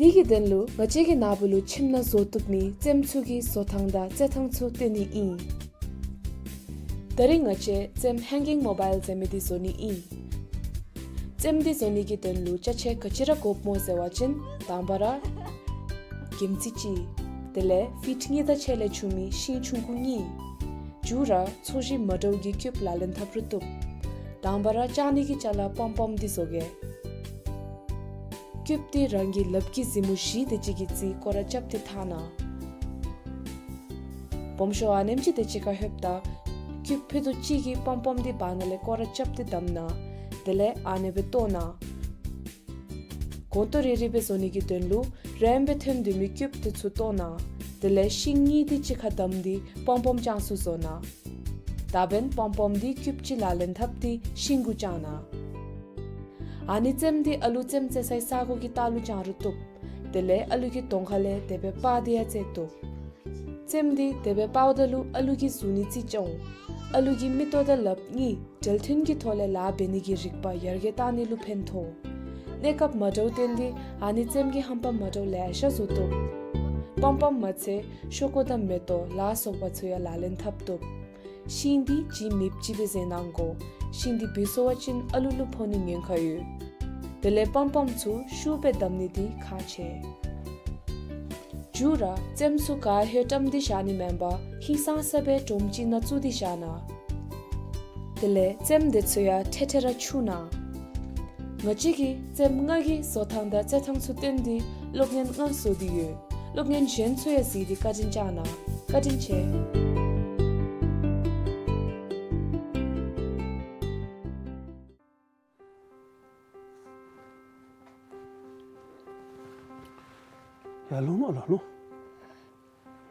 དེ་གི་དོན་ལུ་ང་བཅས་ཀྱིས་ནཱ་བུ་ལུ་ཁྱིམ་ནང་བཟོ་བཏུབ་མི་རྩེདམོ་ཚུ་གི་བཟོ་ཐངས་དང་རྩེད་ཐངས་ཚུ་སྟོན་ནི་ཨིན། ད་རིས་ང་བཅས་རྩེདམོ་Hanging Mobile ཟེར་མི་འདི་བཟོ་ནི་ཨིན། རྩེདམོ་འདི་བཟོ་ནི་གི་དོན་ལུ་ཅ་ཆས་ག་ཅི་ར་དགོཔ་སྨོ་ཟེར་བ་ཅིན་དང་པ་ར་གྱིམ་ཙི་གཅིག། དེ་ལས་ཕིཊ་གཉིས་དང་ཕྱེད་ལས་ཆུང་མི་ཤིང་ཆུང་ཀུ་གཉིས། མཇུག་ར་ཚོས་གཞི་མ་འདྲཝ་གི་ཀིའུབ་ལག་ལེན་འཐབ་རུང་བཏུབ། དང་པ་ར་བཅག་ནི་གི་ཅ་ལ་པོམ་པོམ་འདི་བཟོ་གེ། ཀིའུབ་འདི་རང་གི་ལགཔ་གི་མཛུབ་མོ་བཞི་དེ་ཅིག་གི་རྩིས་སྐོར་ར་རྐྱབ་སྟེ་འཐག་གནང་། སྦོམ་ཤོས་ཨ་ནེམ་ཅིག་དེ་ཅིག་ཁར་ལྷོདཔ་ད་ཀིའུབ་ཕུད་རྡོག་གཅིག་གི་པོམ་པོམ་འདི་བར་ན་ལས་སྐོར་ར་རྐྱབ་སྟེ་བསྡམ་གནང་། དེ་ལས་ཨ་ནེ་སྦེ་བཏོག་གནང་། གོང་ཏོ་རེ་རེ་སྦེ་བཟོ་ནི་གི་དོན་ལུ་རན་སྦེ་ཐོན་སྡོད་མི་ཀིའུབ་དེ་ཚུ་བཏོག་གནང་། དེ་ལས་ཤིང་གཉིས་དེ་གཅིག་ཁར་བསྡམས་ཏེ་པོམ་པོམ་ཅན་ཚུ་བཟོ་གནང་། ད་འབདན་པོམ་པོམ་འདི་ཀིའུབ་གཅིག་ལག་ལེན་འཐབ་སྟེ་ཤིང་གུ་བཅང་གནང་། ཨ་ནི་རྩེདམོ་འདི་ཨ་ལུ་རྩེདམོ་རྩེ་སའི་ས་གོ་གི་ལྟག་ལུ་བཅང་རུང་བཏུབ། དེ་ལས་ཨ་ལུ་གི་གདོང་ཁ་ལས་དེ་སྦེ་སྤར་ཏེ་ཡང་རྩེ་བཏུབ། རྩེདམོ་འདི་དེ་སྦེ་སྤརཝ་ད་ལུ་ཨ་ལུ་གི་གཟུགས་ནི་རྩིས་རྐྱབ་འོང་། ཨ་ལུ་གི་མིག་ཏོ་དང་ལགཔ་གཉིས་འབྲེལ་མཐུད་ཀྱི་ཐོག་ལས་ལཱ་འབད་ནི་གི་རིག་པ་ཡར་རྒྱས་གཏང་ནི་ལུ་ཕན་ཐོགས། གནས་སྐབས་མ་འདྲཝ་བརྟེན་ཏེ་ཨ་ནི་རྩེདམོ་གི་ཧམ་པ་མ་འདྲཝ་ལེ་ཤ་བཟོ་བཏུབ། པོམ་པོམ་མ་ཚད་ཤོག་ཀུ་དང་མེ་ཏོག་ལ་སོགས་པ་ཚུ་ཡང་ལག་ལེན་འཐབ་བཏུབ། ཤིང་འདི་ལྗིད་མེདཔ་ཅིག་སྦེ་བཟོ་གནང་དགོ། ཤིང་འདི་བུད་སོང་བ་ཅིན་ཨ་ལུ་ལུ་ཕོག་ནི་ཉེན་ཁ་ཡོད། དེ་ལས་པོམ་པོམ་ཚུ་ཤུགས་སྦེ་བསྡམ་ནི་འདི་ཁག་ཆེ། མཇུག་ར་རྩེདམོ་ཚུ་ག་ཧེ་བཀྲམ་སྟེ་བཞག་ནི་མེན་པར་ཧིང་སངས་ས་སྦེ་སྒྲོམ་ཅིག་ནང་བཙུགས་ཏེ་བཞག་གནང་། དེ་ལས་རྩེདམོ་དེ་ཚུ་ཡང་ཐེ་ཐེ་ར་འཁྱུ་གནང་། ང་བཅས་ཀྱིས་རྩེདམོ་ལྔ་གི་བཟོ་ཐངས་དང་རྩེད་ཐངས་ཚུ་སྟོན་ཏེ་གློག་བརྙན་ལྔ་བཟོ་སྟེ་ཡོད། གློག་བརྙན་གཞན་ཚུ་ཡང་གཟིགས་ཏེ་བཀའ་དྲིན་བསྐྱང་གནང་། བཀའ་དྲིན་ཆེ། ཡར་ལོང་ལོ། ལོང་ལོ།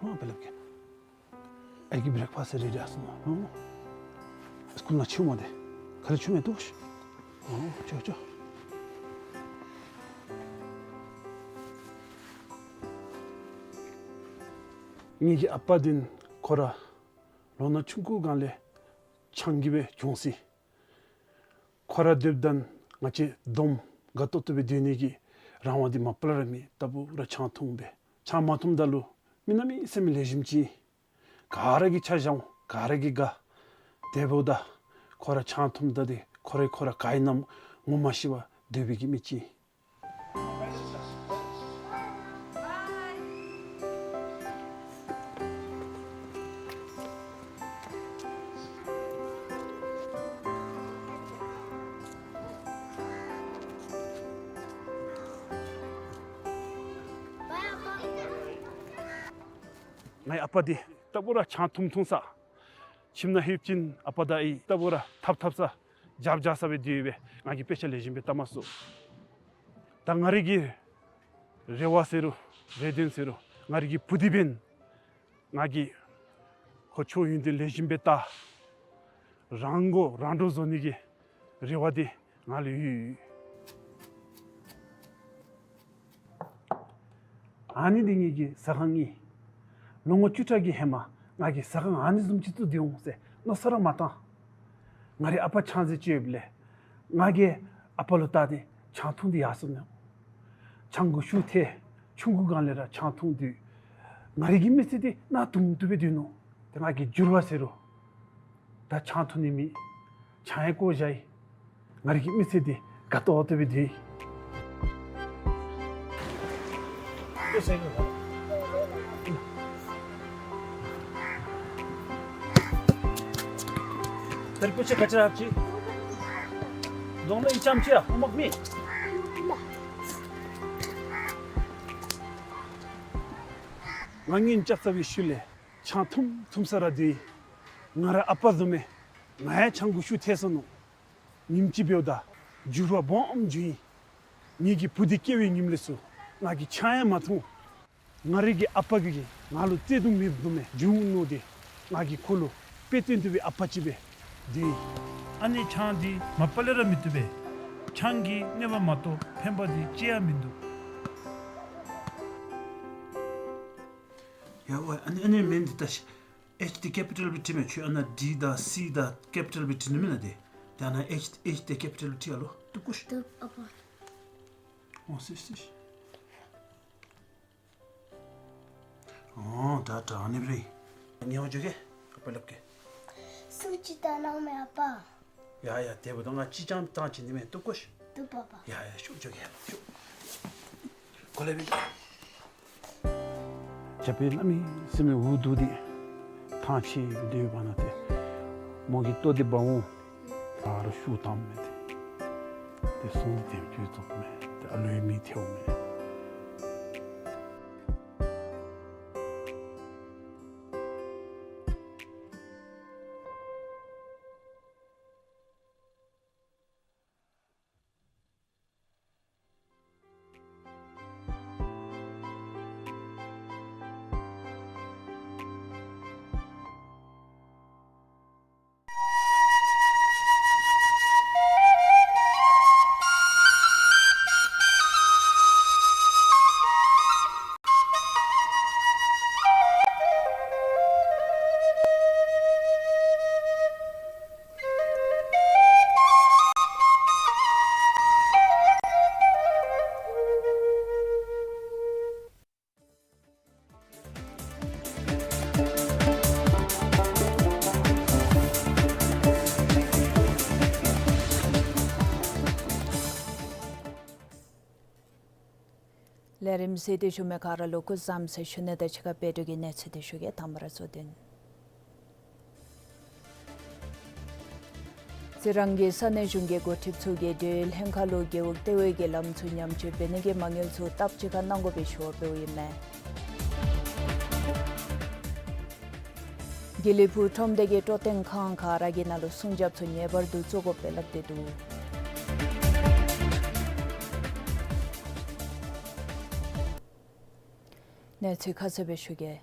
ལོང་སྦེ་ལྷོདཔ་གེ། ཨའི་གི་བྲེག་ཕཱསཊ་རེ་ཌི་ཨ་སོང་ནུག། ལོང་ལོང་། སི་ཀུལ་ནང་ཕྱེ་མ་དེ། ག་ར་ཕྱེ་མི་འདུག། ཨོ་ཅོག་ཅོག། ངེ་གི་ཨ་པ་འདི་ཁོ་ར་ལོ་ན་ཆུང་ཀུ་སྒང་ལས་ཆང་གིས་སྦེ་གྱོངས་ཅི། ཁོ་ར་སྡོདཔ་ད་ང་བཅས་བསྡོམས་དགའ་ཏོག་ཏོ་སྦེ་སྡོད་ནི་གི་རང་དབང་འདི་མ་པ་ལས་ར་མེད། ལྟ་བུ་ར་ཆང་འཐུང་སྦེ། ཆང་མ་འཐུངམ་ད་ལུ་མི་གནམ་མེད་ས་མེད་ལེགས་ཤོམ་ཅིག། ག་ར་གིས་ཆ་བཞག་འོང་། ག་ར་གིས་དགའ། དེ་འབདཝ་ད་ཁོ་ར་ཆང་འཐུངམ་ད་འདི་ཁོ་ར་ཁོ་ར་ག་ཨིན་ན་ངོ་མ་ཤེས་པར་སྡོད་པའི་གི་མི་ཅིག། ངེའི་ཨ་པ་འདི་ལྟ་བུ་ར་ཆང་འཐུང་འཐུང་ས། ཁྱིམ་ནང་ལྷོད་ཅིན་ཨ་པ་དང་ཨའི་ལྟ་བུ་ར་འཐབ་འཐབ་ས་རྒྱབ་རྒྱབ་ས་སྦེ་སྡོད་པས། ང་གིས་དཔེ་ཆ་ལེགས་ཤོམ་སྦེ་བལྟ་མ་ཚུགས། ད་ང་རའི་གི་རེ་བ་ཟེར་རུང་རེ་འདུན་ཟེར་རུང་ང་རའི་གི་བུ་འདི་འབདན་ང་གིས་ཁོ་ཆོས་ཡོན་ཏན་ལེགས་ཤོམ་སྦེ་ད་རང་མགོ་རང་འདྲོངས་བཟོ་ནི་གི་རེ་བ་འདི་ང་ལུ་ཡོད། ཨ་ནི་འདི་ངེ་གི་ཟ་ཁང་ཨིན། ལོ་ངོ་བཅུ་ཕྲག་གི་ཧེ་མ་ང་གིས་ཟ་ཁང་ཨ་ནི་བཟུམ་ཅིག་བཙུགས་ཏེ་འོང་ཟེར་མནོ་བསམ་ར་མ་བཏང་། ང་རའི་ཨ་པ་ཆང་ཟེར་ཅིག་ཡོདཔ་ལས་ང་གིས་ཨ་པ་ལུ་བལྟ་སྟེ་ཆང་འཐུང་སྟེ་ཡར་སོ་ནུག། ཆང་གོང་ཤུགས་ཐལ། ཆུང་ཀུ་སྒང་ལས་ར་ཆང་འཐུང་དུས་ང་རའི་གི་མི་ཚེ་འདི་གནག་དུང་དུ་སྦེ་སྡོད་ནུག། ཏེ་ང་གིས་འགྱུར་བ་ཟེར་རུང་ད་ཆང་འཐུང་ནི་མེད། ཆང་ཡང་བཀོ་བཞག་ཡི། ང་རའི་གི་མི་ཚེ་འདི་དགའ་ཏོག་ཏོ་སྦེ་སྡོད་ཡི། तेरे पीछे कचरा हर चीज। दोनों इंचाम चिया, उमक मी। ང་གཉེན་རྐྱབ་ཚར་བའི་ཤུལ་ལས་ཆང་འཐུང་འཐུང་ས་ར་སྡོད་ཡི། ང་ར་ཨ་པ་བཟུམ་སྦེ་ང་ཡང་ཆང་གོང་ཤུགས་ཐལ་སོ་ནུག། ཉིནམ་གཅིག་འབདཝ་ད་འགྱུར་བ་སྦོམ་བྱུང་ཡི། ངེ་གི་བུ་འདི་སྐྱེ་བའི་ཉིནམ་ལས་ཚུར་ང་གིས་ཆང་ཡང་མ་འཐུང་། ང་རའི་གི་ཨ་པ་གིས་ང་ལུ་བརྩེ་གདུང་མེདཔ་བཟུམ་སྦེ་བྱུང་ནུག་ཏེ་ང་གིས་ཁོ་ལུ་དཔེ་སྟོན་ཐུབ་པའི་ཨ་པ་ཅིག་སྦེ་སྡོད་ཡི། ཨ་ནི་ཆང་འདི་མ་པ་ལས་ར་མི་བཏུབ་པས། ཆང་གི་གནོད་པ་མ་གཏོགས་ཕན་པ་འདི་ཅི་ཡང་མིན་འདུག། ཡ་ཝའི་ཨ་ནི་ཨ་ནི་མིང་འདི་ལྟ་ཤིག། ཨེཆ་འདི་ཀེ་པི་ཊལ་སྦེ་བྲིས་མས། ཁྱོད་ཨ་ནཱ་ཌི་དང་སི་དང་ཀེ་པི་ཊལ་སྦེ་བྲིས་ནི་མེན་ན་ཏེ། ཏེ་ཨ་ནཱ་ཨེཆ་ཨེཆ་འདི་ཀེ་པི་ཊལ་སྦེ་བྲིས་ཨ་ལོ། བཏུབ་གོ་ཤིག། བཏུབ་ཨ་པ། འོ་སི་སི། འོ་ད་ད་ཨ་ནི་སྦེ་རེད། ངེའི་འོག་འགྱོ་གེ། ཨ་པ་སླབ་གེ། སུ་ཅིག་བལྟ་གནང་མས་ཨ་པ། ཡ་ཡ་དེ་འབདཝ་ད་ང་ཅིག་རྐྱངམ་བཏང་བྱིན་ནི་མས། བཏུབ་གོ་ཤིག། བཏུབ་པ་པ། ཡ་ཡ་ཤོག་འགྱོ་གེ་ཤོག། གོ་ལེ་བི། རྒྱབ་པའི་གནམ་མེད་ས་མེད་འུ་སྡུག་སྟེ་ཐང་ཆད་སྡོད་པ་ན་ཏེ་མོ་གིས་ལྟོ་འདི་འབག་འོང་། ད་རུང་ཤུགས་བཏངམ་མས་ཏེ། ཏེ་སོང་སྟེ་དེམ་ཅིག་བཙོགཔ་མས། ཏེ་ཨ་ལོའི་མིག་ཐལཝ་མས། ལས་རིམ་གཟིགས་ཏེ་བཞུགས་མི་ག་ར་ལུ་སྐུ་གཟུགས་བཟང་ཟེར་ཞུ་ནི་དང་གཅིག་ཁར་བོད་ཀྱི་གནས་ཚུལ་འདི་ཞུ་གེ། དང་པ་ར་གཙོ་དོན། རྩི་རང་གི་ས་གནས་གཞུང་གི་འགོ་ཁྲིདཔ་ཚུ་གིས་འབྲེལ་ཡོད་ལྷན་ཁག་ལུ་རྒེད་འོག་ལྟེ་བའི་གི་ལམ་ཚུ་ཉམས་བཅོས་འབད་ནི་གི་མ་དངུལ་ཚུ་སྟབས་གཅིག་ཁར་གནང་དགོ་པའི་ཞུ་བ་འབདཝ་ཨིན་མས། དགེ་ལེགས་ཕུག་ཁྲོམ་སྡེ་གི་སྤྲོ་སྟོན་ཁང་ག་ར་གི་ནང་ལུ་སྲུང་སྐྱོབ་ཚུ་ངེས་པར་དུ་བཙུགས་དགོ་པའི་སླབ་སྟེ་འདུག། གནས་ཚུལ་ཁ་གསལ་སྦེ་ཞུ་གེ།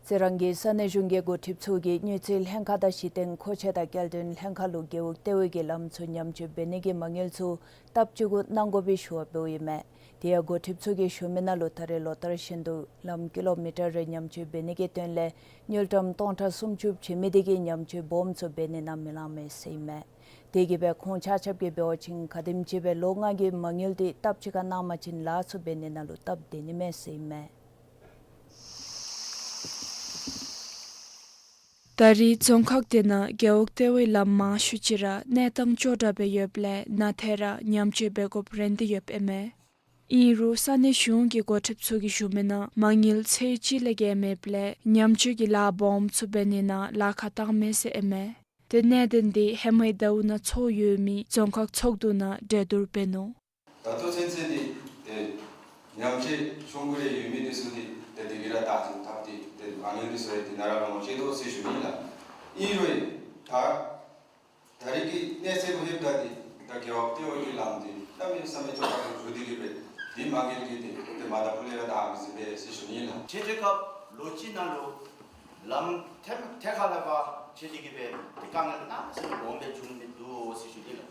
རྩི་རང་གི་ས་གནས་གཞུང་གི་འགོ་ཁྲིདཔ་ཚུ་གིས་དངུལ་རྩིས་ལྷན་ཁག་དང་གཞི་རྟེན་མཁོ་ཆས་དང་སྐྱེལ་འདྲེན་ལྷན་ཁག་ལུ་རྒེད་འོག་ལྟེ་བའི་གི་ལམ་ཚུ་ཉམས་བཅོས་འབད་ནི་གི་མ་དངུལ་ཚུ་སྟབས་གཅིག་གུ་གནང་དགོ་པའི་ཞུ་བ་འབདཝ་ཨིན་མས། དེ་ཡང་འགོ་ཁྲིདཔ་ཚུ་གིས་ཞུ་མི་ནང་ལུ་ད་རེས་ལོ་ལྟར་བཞིན་དུ་ལམ་ཀི་ལོ་མི་ཊར་རེ་ཉམས་བཅོས་འབད་ནི་གི་དོན་ལས་དངུལ་ཀྲམ་སྟོང་ཕྲག་སུམ་ཅུ་བྱིན་མི་དེ་གིས་ཉམས་བཅོས་སྦོམ་ཚུ་འབད་ནི་ནང་མི་ལང་མས་ཟེར་ཨིན་མས། དེ་གིས་སྦེ་ཁོང་ཆ་ཁྱབ་ཀྱིས་འབད་བ་ཅིན་ག་དེམ་ཅིག་སྦེ་ལོ་ལྔ་གི་མ་དངུལ་དེ་སྟབས་གཅིག་ཁར་གནང་པ་ཅིན་ལཱ་ཚུ་འབད་ནི་ནང་ལུ་སྟབས་བདེ་ནི་མས་ཟེར་ཨིན་མས། ད་རེས་རྫོང་ཁག་དེ་ནང་རྒེད་འོག་ལྟེ་བའི་ལམ་མང་ཤོས་ཅིག་ར་གནས་སྟངས་སྐྱོ་དྲགས་སྦེ་ཡོདཔ་ལས་ནང་ཐད་ར་ཉམས་བཅོས་འབད་དགོཔ་རན་ཏེ་ཡོདཔ་ཨིན་མས། ཨིན་རུང་ས་གནས་གཞུང་གི་འགོ་ཁྲིདཔ་ཚུ་གིས་ཞུ་མི་ནང་མ་དངུལ་ཚད་གཅིག་ལས་བརྒལ་མེདཔ་ལས་ཉམས་བཅོས་ཀྱི་ལཱ་སྦོམ་ཚུ་འབད་ནི་ནང་ལཱ་ཁག་བཏང་མས་ཟེར་ཨིན་མས། ཏེ་གནད་དོན་དེ་ཧེ་མའི་ཟླཝ་ནང་ཚོགས་ཡོད་མི་རྫོང་ཁག་ཚོགས་འདུ་ནང་གྲོས་བསྡུར་འབད་ནུག། ད་ལྟོ་ཚུན་ཚོད་འདི་ཏེ་ཉམས་བཅོས་ཆུང་ཀུ་རེ་ཡོད་མི་འདི་ཚུ་འདི་ཏེ་དེ་གི་ར་བདག་འཛིན་འཐབ་སྟེ་ཏེ་མ་དངུལ་འདི་ཚུ་ཡང་འདི་ནང་ར་ལོངས་སྤྱོད་དོ་ཟེར་ཞུ་ནི་ལགས། ཨིན་རུང་ད་ད་རེས་ཀྱི་གནས་ཚད་གུ་ལྷོདཔ་ད་འདི་ད་རྒེད་འོག་ལྟེ་བའི་གི་ལམ་འདི་གནམ་མེད་ས་མེད་སྐྱོ་དྲགས་སུ་འགྱུར་ཏེ་གི་སྦེ་འདི་མ་དངུལ་གྱིས་འདི་ཏེ་མ་དང་ཕུ་ལས་ར་བདག་འཛིན་འབད་ཟེར་ཞུ་ནི་ལགས། ཆེ་ཆེ་སྐབས་ལོ་གཅིག་ནང་ལུ་ལམ་ཐེམ་ཐད་ཁ་ལས་ཕར་ཆད་དེ་གི་སྦེ་ཏེ་དཀའ་ངལ་གནམ་མེད་ས་མེད་སྦོམ་སྦེ་བྱུང་སྟེ་འདུག་ཟེར་ཞུ་ནི་ལགས།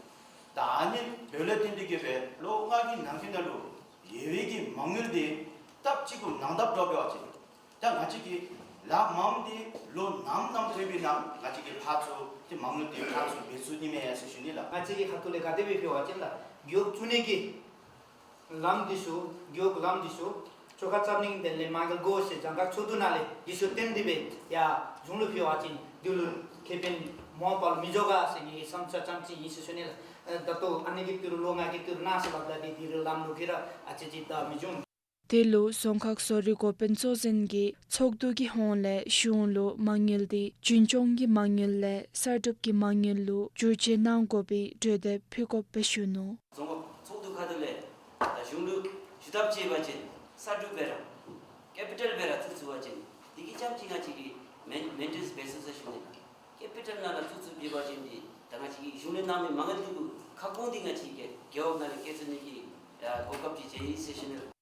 ད་ཨ་ནི་འབདཝ་ལས་བརྟེན་ཏེ་གི་སྦེ་ལོ་ལྔ་གི་ནང་འཁོད་ནང་ལུ་ཡོད་པའི་གི་མ་དངུལ་འདི་ སྟབས་གཅིག་གུ་ནང་འདབས་འགྱོ་བ་ཅིན་ད་ང་བཅས་ཀྱིས་ལཱ་མངམ་འདི་ལོ་ནམ་ནམ་ཐོན་པའི་ནང་ང་བཅས་ཀྱིས་ཕར་ཚུར་ཏེ་མ་དངུལ་འདི་ཕར་ཚུར་འབད་ཚུགས་ནི་མས་ཟེར་ཞུ་ནི་ལགས། ང་བཅས་ཀྱི་ཁ་ཐུག་ལས་ག་དེ་སྦེ་འབད་བ་ཅིན་ལགས། རྒེད་འོག་བཙུགས་ནི་གི་ལམ་འདི་ཚུ་རྒེད་འོག་ལམ་འདི་ཚུ་ཆོ་ག་རྩ་ནིང་དེ་ལས་མ་དངུལ་དགོ་ཟེར་གྱངས་ཁ་ཚོགས་འདུ་ནང་ལས་འདི་ཚུ་བཏོན་ཏེ་སྦེ་ཡར་གཞུང་ལུ་ཕུལ་བ་ཅིན་འདི་ལུ་ཁེ་ཕན་མ་པ་ལུ་མི་འགྱོ་ག་ཟེར་ངེའི་བསམ་འཆར་ཙམ་ཅིག་ཨིན་ཟེར་ཞུ་ནི་ལགས། ད་ལྟོ་ཨ་ནི་གི་ཏི་རུ་ལོ་ལྔ་གི་ཏི་རུ་ནང་ཟེར་སླབ་ད་འདི་འདི་རུ་ལམ་ལུགས་ཀྱི་ར་ཨ་ཙི་ཅིག་ད་མི་འགྱོ། དེ་ལུ་རྫོང་ཁག་བཟོ་རིག་འགོ་དཔོན་གཙོ་འཛིན་གྱིས་ཚོགས་འདུ་གི་ཧོངས་ལས་གཞུང་ལུ་མ་དངུལ་འདི་རྒྱུན་སྐྱོང་གི་མ་དངུལ་ལས་གསར་སྒྲུབ་ཀྱི་མ་དངུལ་ལུ་བསྒྱུར་བཅོས་གནང་དགོ་པའི་གྲོས་འདེབས་ཕུལ་དགོཔ་སྦེ་ཞུ་ནུག། རྫོང་ཁག་ཚོགས་འདུ་ཁ་ཐུག་ལས་ད་གཞུང་ལུ་ཞུ་དག་ཅིག་འབད་བ་ཅིན་གསར་སྒྲུབ་སྦེ་ར་ཀེ་པི་ཊལ་སྦེ་ར་བཙུགས་ཚུགས་པ་ཅིན་འདི་གིས་རྐྱངམ་ཅིག་ང་བཅས་ཀྱིས་མེན་མེན་ཊེ་ནེནསི་འབད་ཚུགས་ཟེར་ཞུ་ནི་ལགས། ཀེ་པི་ཊལ་ནང་ལུ་བཙུགས་ཚུགས་འབད་བ་ཅིན་འདི་ད་ང་བཅས་ཀྱིས་གཞུང་ལས་གནང་མི་མ་དངུལ་འདི་གུ་ཁ་སྐོང་འདི་ང་བཅས་ཀྱིས་རྒེད་འོག་ནང་ལས་བཀོད་ཚུགས་ནི་གི་ཨ་གོ་སྐབས་ཅིག་བྱིན་ཡི་ཟེར་ཞུ་ནི་ལགས།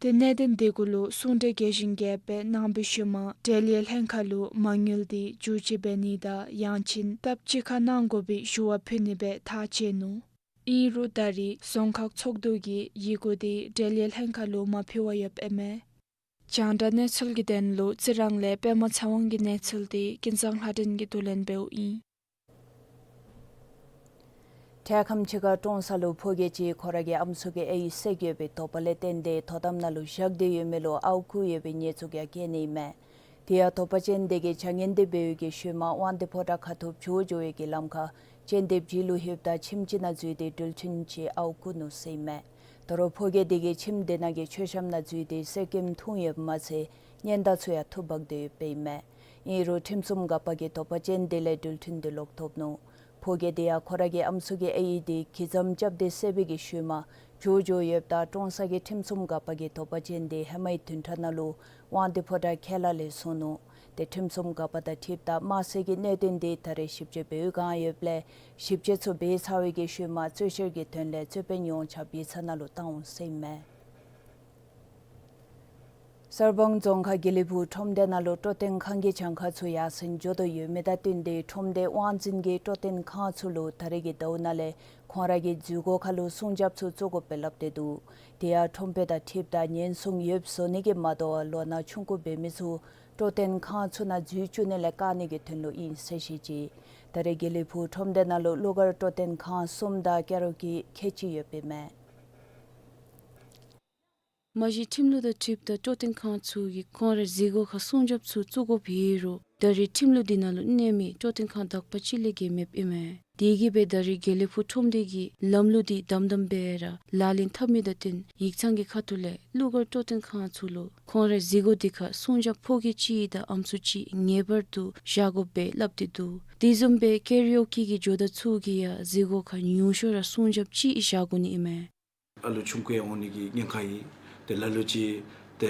ཏེ་གནད་དོན་དེ་གུ་ལུ་གསུང་གྲོས་རྒྱས་ཤིང་རྒྱསཔ་སྦེ་གནང་བའི་ཤུལ་མ་འབྲེལ་ཡོད་ལྷན་ཁག་ལུ་མ་དངུལ་འདི་བསྒྱུར་བཅོས་འབད་ནི་དང་ཡང་ཅིན་སྟབས་གཅིག་ཁར་གནང་དགོ་པའི་ཞུ་བ་ཕུལ་ནི་སྦེ་ཐག་བཅད་ནུག། ཨིན་རུང་ད་རེས་རྫོང་ཁག་ཚོགས་འདུ་གིས་ཡི་གུ་འདི་འབྲེལ་ཡོད་ལྷན་ཁག་ལུ་མ་ཕུལ་བར་ཡོདཔ་ཨིན་མས། རྒྱང་བསྒྲགས་གནས་ཚུལ་གྱི་དོན་ལུ་རྩི་རང་ལས་པདྨ་ཚེ་དབང་གི་གནས་ཚུལ་འདི་ཀུན་བཟང་ལྷ་སྒྲོན་གྱིས་བསྡུ་ལེན་འབདཝ་ཨིན། འཕྲལ་ཁམས་ཅིག་ཁར་ཀྲོང་གསར་ལུ་ཕོ་སྐྱེས་ཅིག་ཁོ་ར་གི་ཨམ་སྲུ་གིས་ཨའི་བསད་ཡོད་པའི་དོགས་པ་ལས་བརྟེན་ཏེ་དོ་དམ་ནང་ལུ་བཞག་སྟེ་ཡོད་མི་ལུ་ཨརཝ་བརྐུ་ཡོད་པའི་གནས་ཚུལ་ཡང་རྒྱས་ནི་མས། དེ་ཡང་དོགས་པ་ཅན་དེ་གིས་བྱ་ངན་དེ་འབད་བའི་གི་ཤུལ་མ་དབང་འདུས་ཕོ་བྲང་ཁ་ཐུག་བྱོག་འགྱོ་བའི་གི་ལམ་ཁར་སྤྱན་ལྡེབ་བྱི་ལུ་ལྷོདཔ་ད་ཁྱིམ་ཅིག་ནང་འཛུལ་ཏེ་འགྲུལ་འཕྲིན་ཅིག་ཨརཝ་བརྐུ་ནུག་ཟེར་ཨིན་མས། ད་རུང་ཕོ་སྐྱེས་དེ་གིས་ཁྱིམ་དེ་ནང་གི་མཆོད་བཤམ་ནང་འཛུལ་ཏེ་གསེར་སྐྱེམས་འཐུང་ཡོདཔ་མ་ཚད་སྙན་དར་ཚུ་ཡང་འཐུ་འབག་སྟེ་ཡོདཔ་ཨིན་མས། ཨིན་རུང་ཁྲིམས་སྲུང་འགག་པ་གིས་དོགས་པ་ཅན་དེ་ལས་འགྲུལ་འཕྲིན་དེ་ལོག་ཐོབ་ནུག། ཕོ་སྐྱེས་དེ་ཡང་ཁོ་ར་གི་ཨམ་སྲུ་གིས་ཨའི་དེ་གྱི་ཙམ་རྐྱབ་སྟེ་བསད་པའི་གི་ཤུལ་མ་བྱོག་འགྱོ་ཡོདཔ་ད་ཀྲོང་གསར་གྱི་ཁྲིམས་སྲུང་འགག་པ་གིས་དོགས་པ་ཅན་དེ་ཧེ་མའི་བདུན་ཕྲག་ནང་ལུ་དབང་འདུས་ཕོ་བྲང་ཁེ་ལ་ལས་སོང་ནུག། ཏེ་ཁྲིམས་སྲུང་འགག་པ་དང་འཁྲིལཝ་ད་དམར་བསད་ཀྱི་གནད་དོན་དེ་ད་རེས་ཞིབ་དཔྱད་འབད་བའི་བསྒང་ཡོདཔ་ལས་ཞིབ་དཔྱད་ཚུ་འབད་ཚར་བའི་གི་ཤུལ་མ་རྩོད་བཤེར་གྱི་དོན་ལས་རྩོད་དཔོན་ཡོངས་ཁྱབ་ཡིག་ཚང་ནང་ལུ་བཏང་འོང་ཟེར་ཨིན་མས། གསར་སྤང་རྫོང་ཁག་དགེ་ལེགས་ཕུག་ཁྲོམ་སྡེ་ནང་ལུ་སྤྲོ་བརྟན་ཁང་གི་གྱངས་ཁ་ཚུ་ཡར་སེང་འགྱོ་དོ་ཡོད་མི་དང་བསྟུན་ཏེ་ཁྲོམ་སྡེ་དབང་འཛིན་གྱིས་སྤྲོ་བརྟན་ཁང་ཚུ་ལུ་ད་རེས་ཀྱི་ཟླཝ་ནང་ལས་ཁོང་ར་གི་འཛུལ་སྒོ་ཁར་ལུ་སྲུང་སྐྱོབ་ཚུ་བཙུགས་དགོཔ་སྦེ་སླབ་སྟེ་འདུག། དེ་ཡང་ཁྲོམ་དཔོན་དང་འཁྲིལཝ་ད་ཉེན་སྲུང་ཡོདཔ་བཟོ་ནི་གིས་མ་དོ་བར་ལོ་ན་ཆུང་ཀུ་འབད་མི་ཚུ་སྤྲོ་བརྟན་ཁང་ཚུ་ནང་འཛུལ་བཅུག་ནི་ལས་བཀག་ནི་གི་དོན་ལུ་ཨིན་ཟེར་བཤད་ཅི། ད་རེས་དགེ་ལེགས་ཕུག་ཁྲོམ་སྡེ་ནང་ལུ་གླུ་གར་སྤྲོ་བརྟན་ཁང་གསུམ་དང་ཀ་ར་ཨོ་ཀེ་ཁལ་གཅིག་ཡོདཔ་ཨིན་མས། མ་གཞི་ཁྲིམས་ལུགས་དང་འཁྲིལཝ་ད་སྤྲོ་བརྟན་ཁང་ཚུ་གིས་ཁོང་རའི་འཛུལ་སྒོ་ཁར་སྲུང་སྐྱོབ་ཚུ་བཙུགས་དགོཔ་ཡོད་རུང་ད་རེས་ཁྲིམས་ལུགས་འདི་ནང་ལུ་གནས་མི་སྤྲོ་བརྟན་ཁང་དག་པ་ཅིག་ལས་བརྒལ་མེདཔ་ཨིན་མས། དེ་གིས་སྦེ་ད་རེས་དགེ་ལེགས་ཕུག་ཁྲོམ་སྡེ་གིས་ལམ་ལུགས་འདི་དམ་དམ་སྦེ་ར་ལག་ལེན་འཐབ་མི་དང་བསྟུན་ཡིག་ཚང་གི་ཁ་ཐུག་ལས་གླུ་གར་སྤྲོ་བརྟན་ཁང་ཚུ་ལུ་ཁོང་རའི་འཛུལ་སྒོ་འདི་ཁར་སྲུང་སྐྱོབ་ཕོ་སྐྱེས་གཅིག་དང་ཨམ་སྲུ་གཅིག་ངེས་པར་དུ་བཞག་དགོཔ་སྦེ་སླབ་སྟེ་འདུག། དེ་བཟུམ་སྦེ་ཀ་ར་ཨོ་ཀེ་གི་ཇོ་བདག་ཚུ་གིས་ཡང་འཛུལ་སྒོ་ཁར་ཉུང་ཤོས་ར་སྲུང་སྐྱོབ་གཅིག་བཞག་དགོ་ནི་ཨིན་མས། ཨ་ལུ་ཆུང་ཀུ་ཡང་འོང་ནི་གི་ཉེན་ཁ་ཡོད། ཏེ་ལ་ལུ་ཅིག་ཏེ་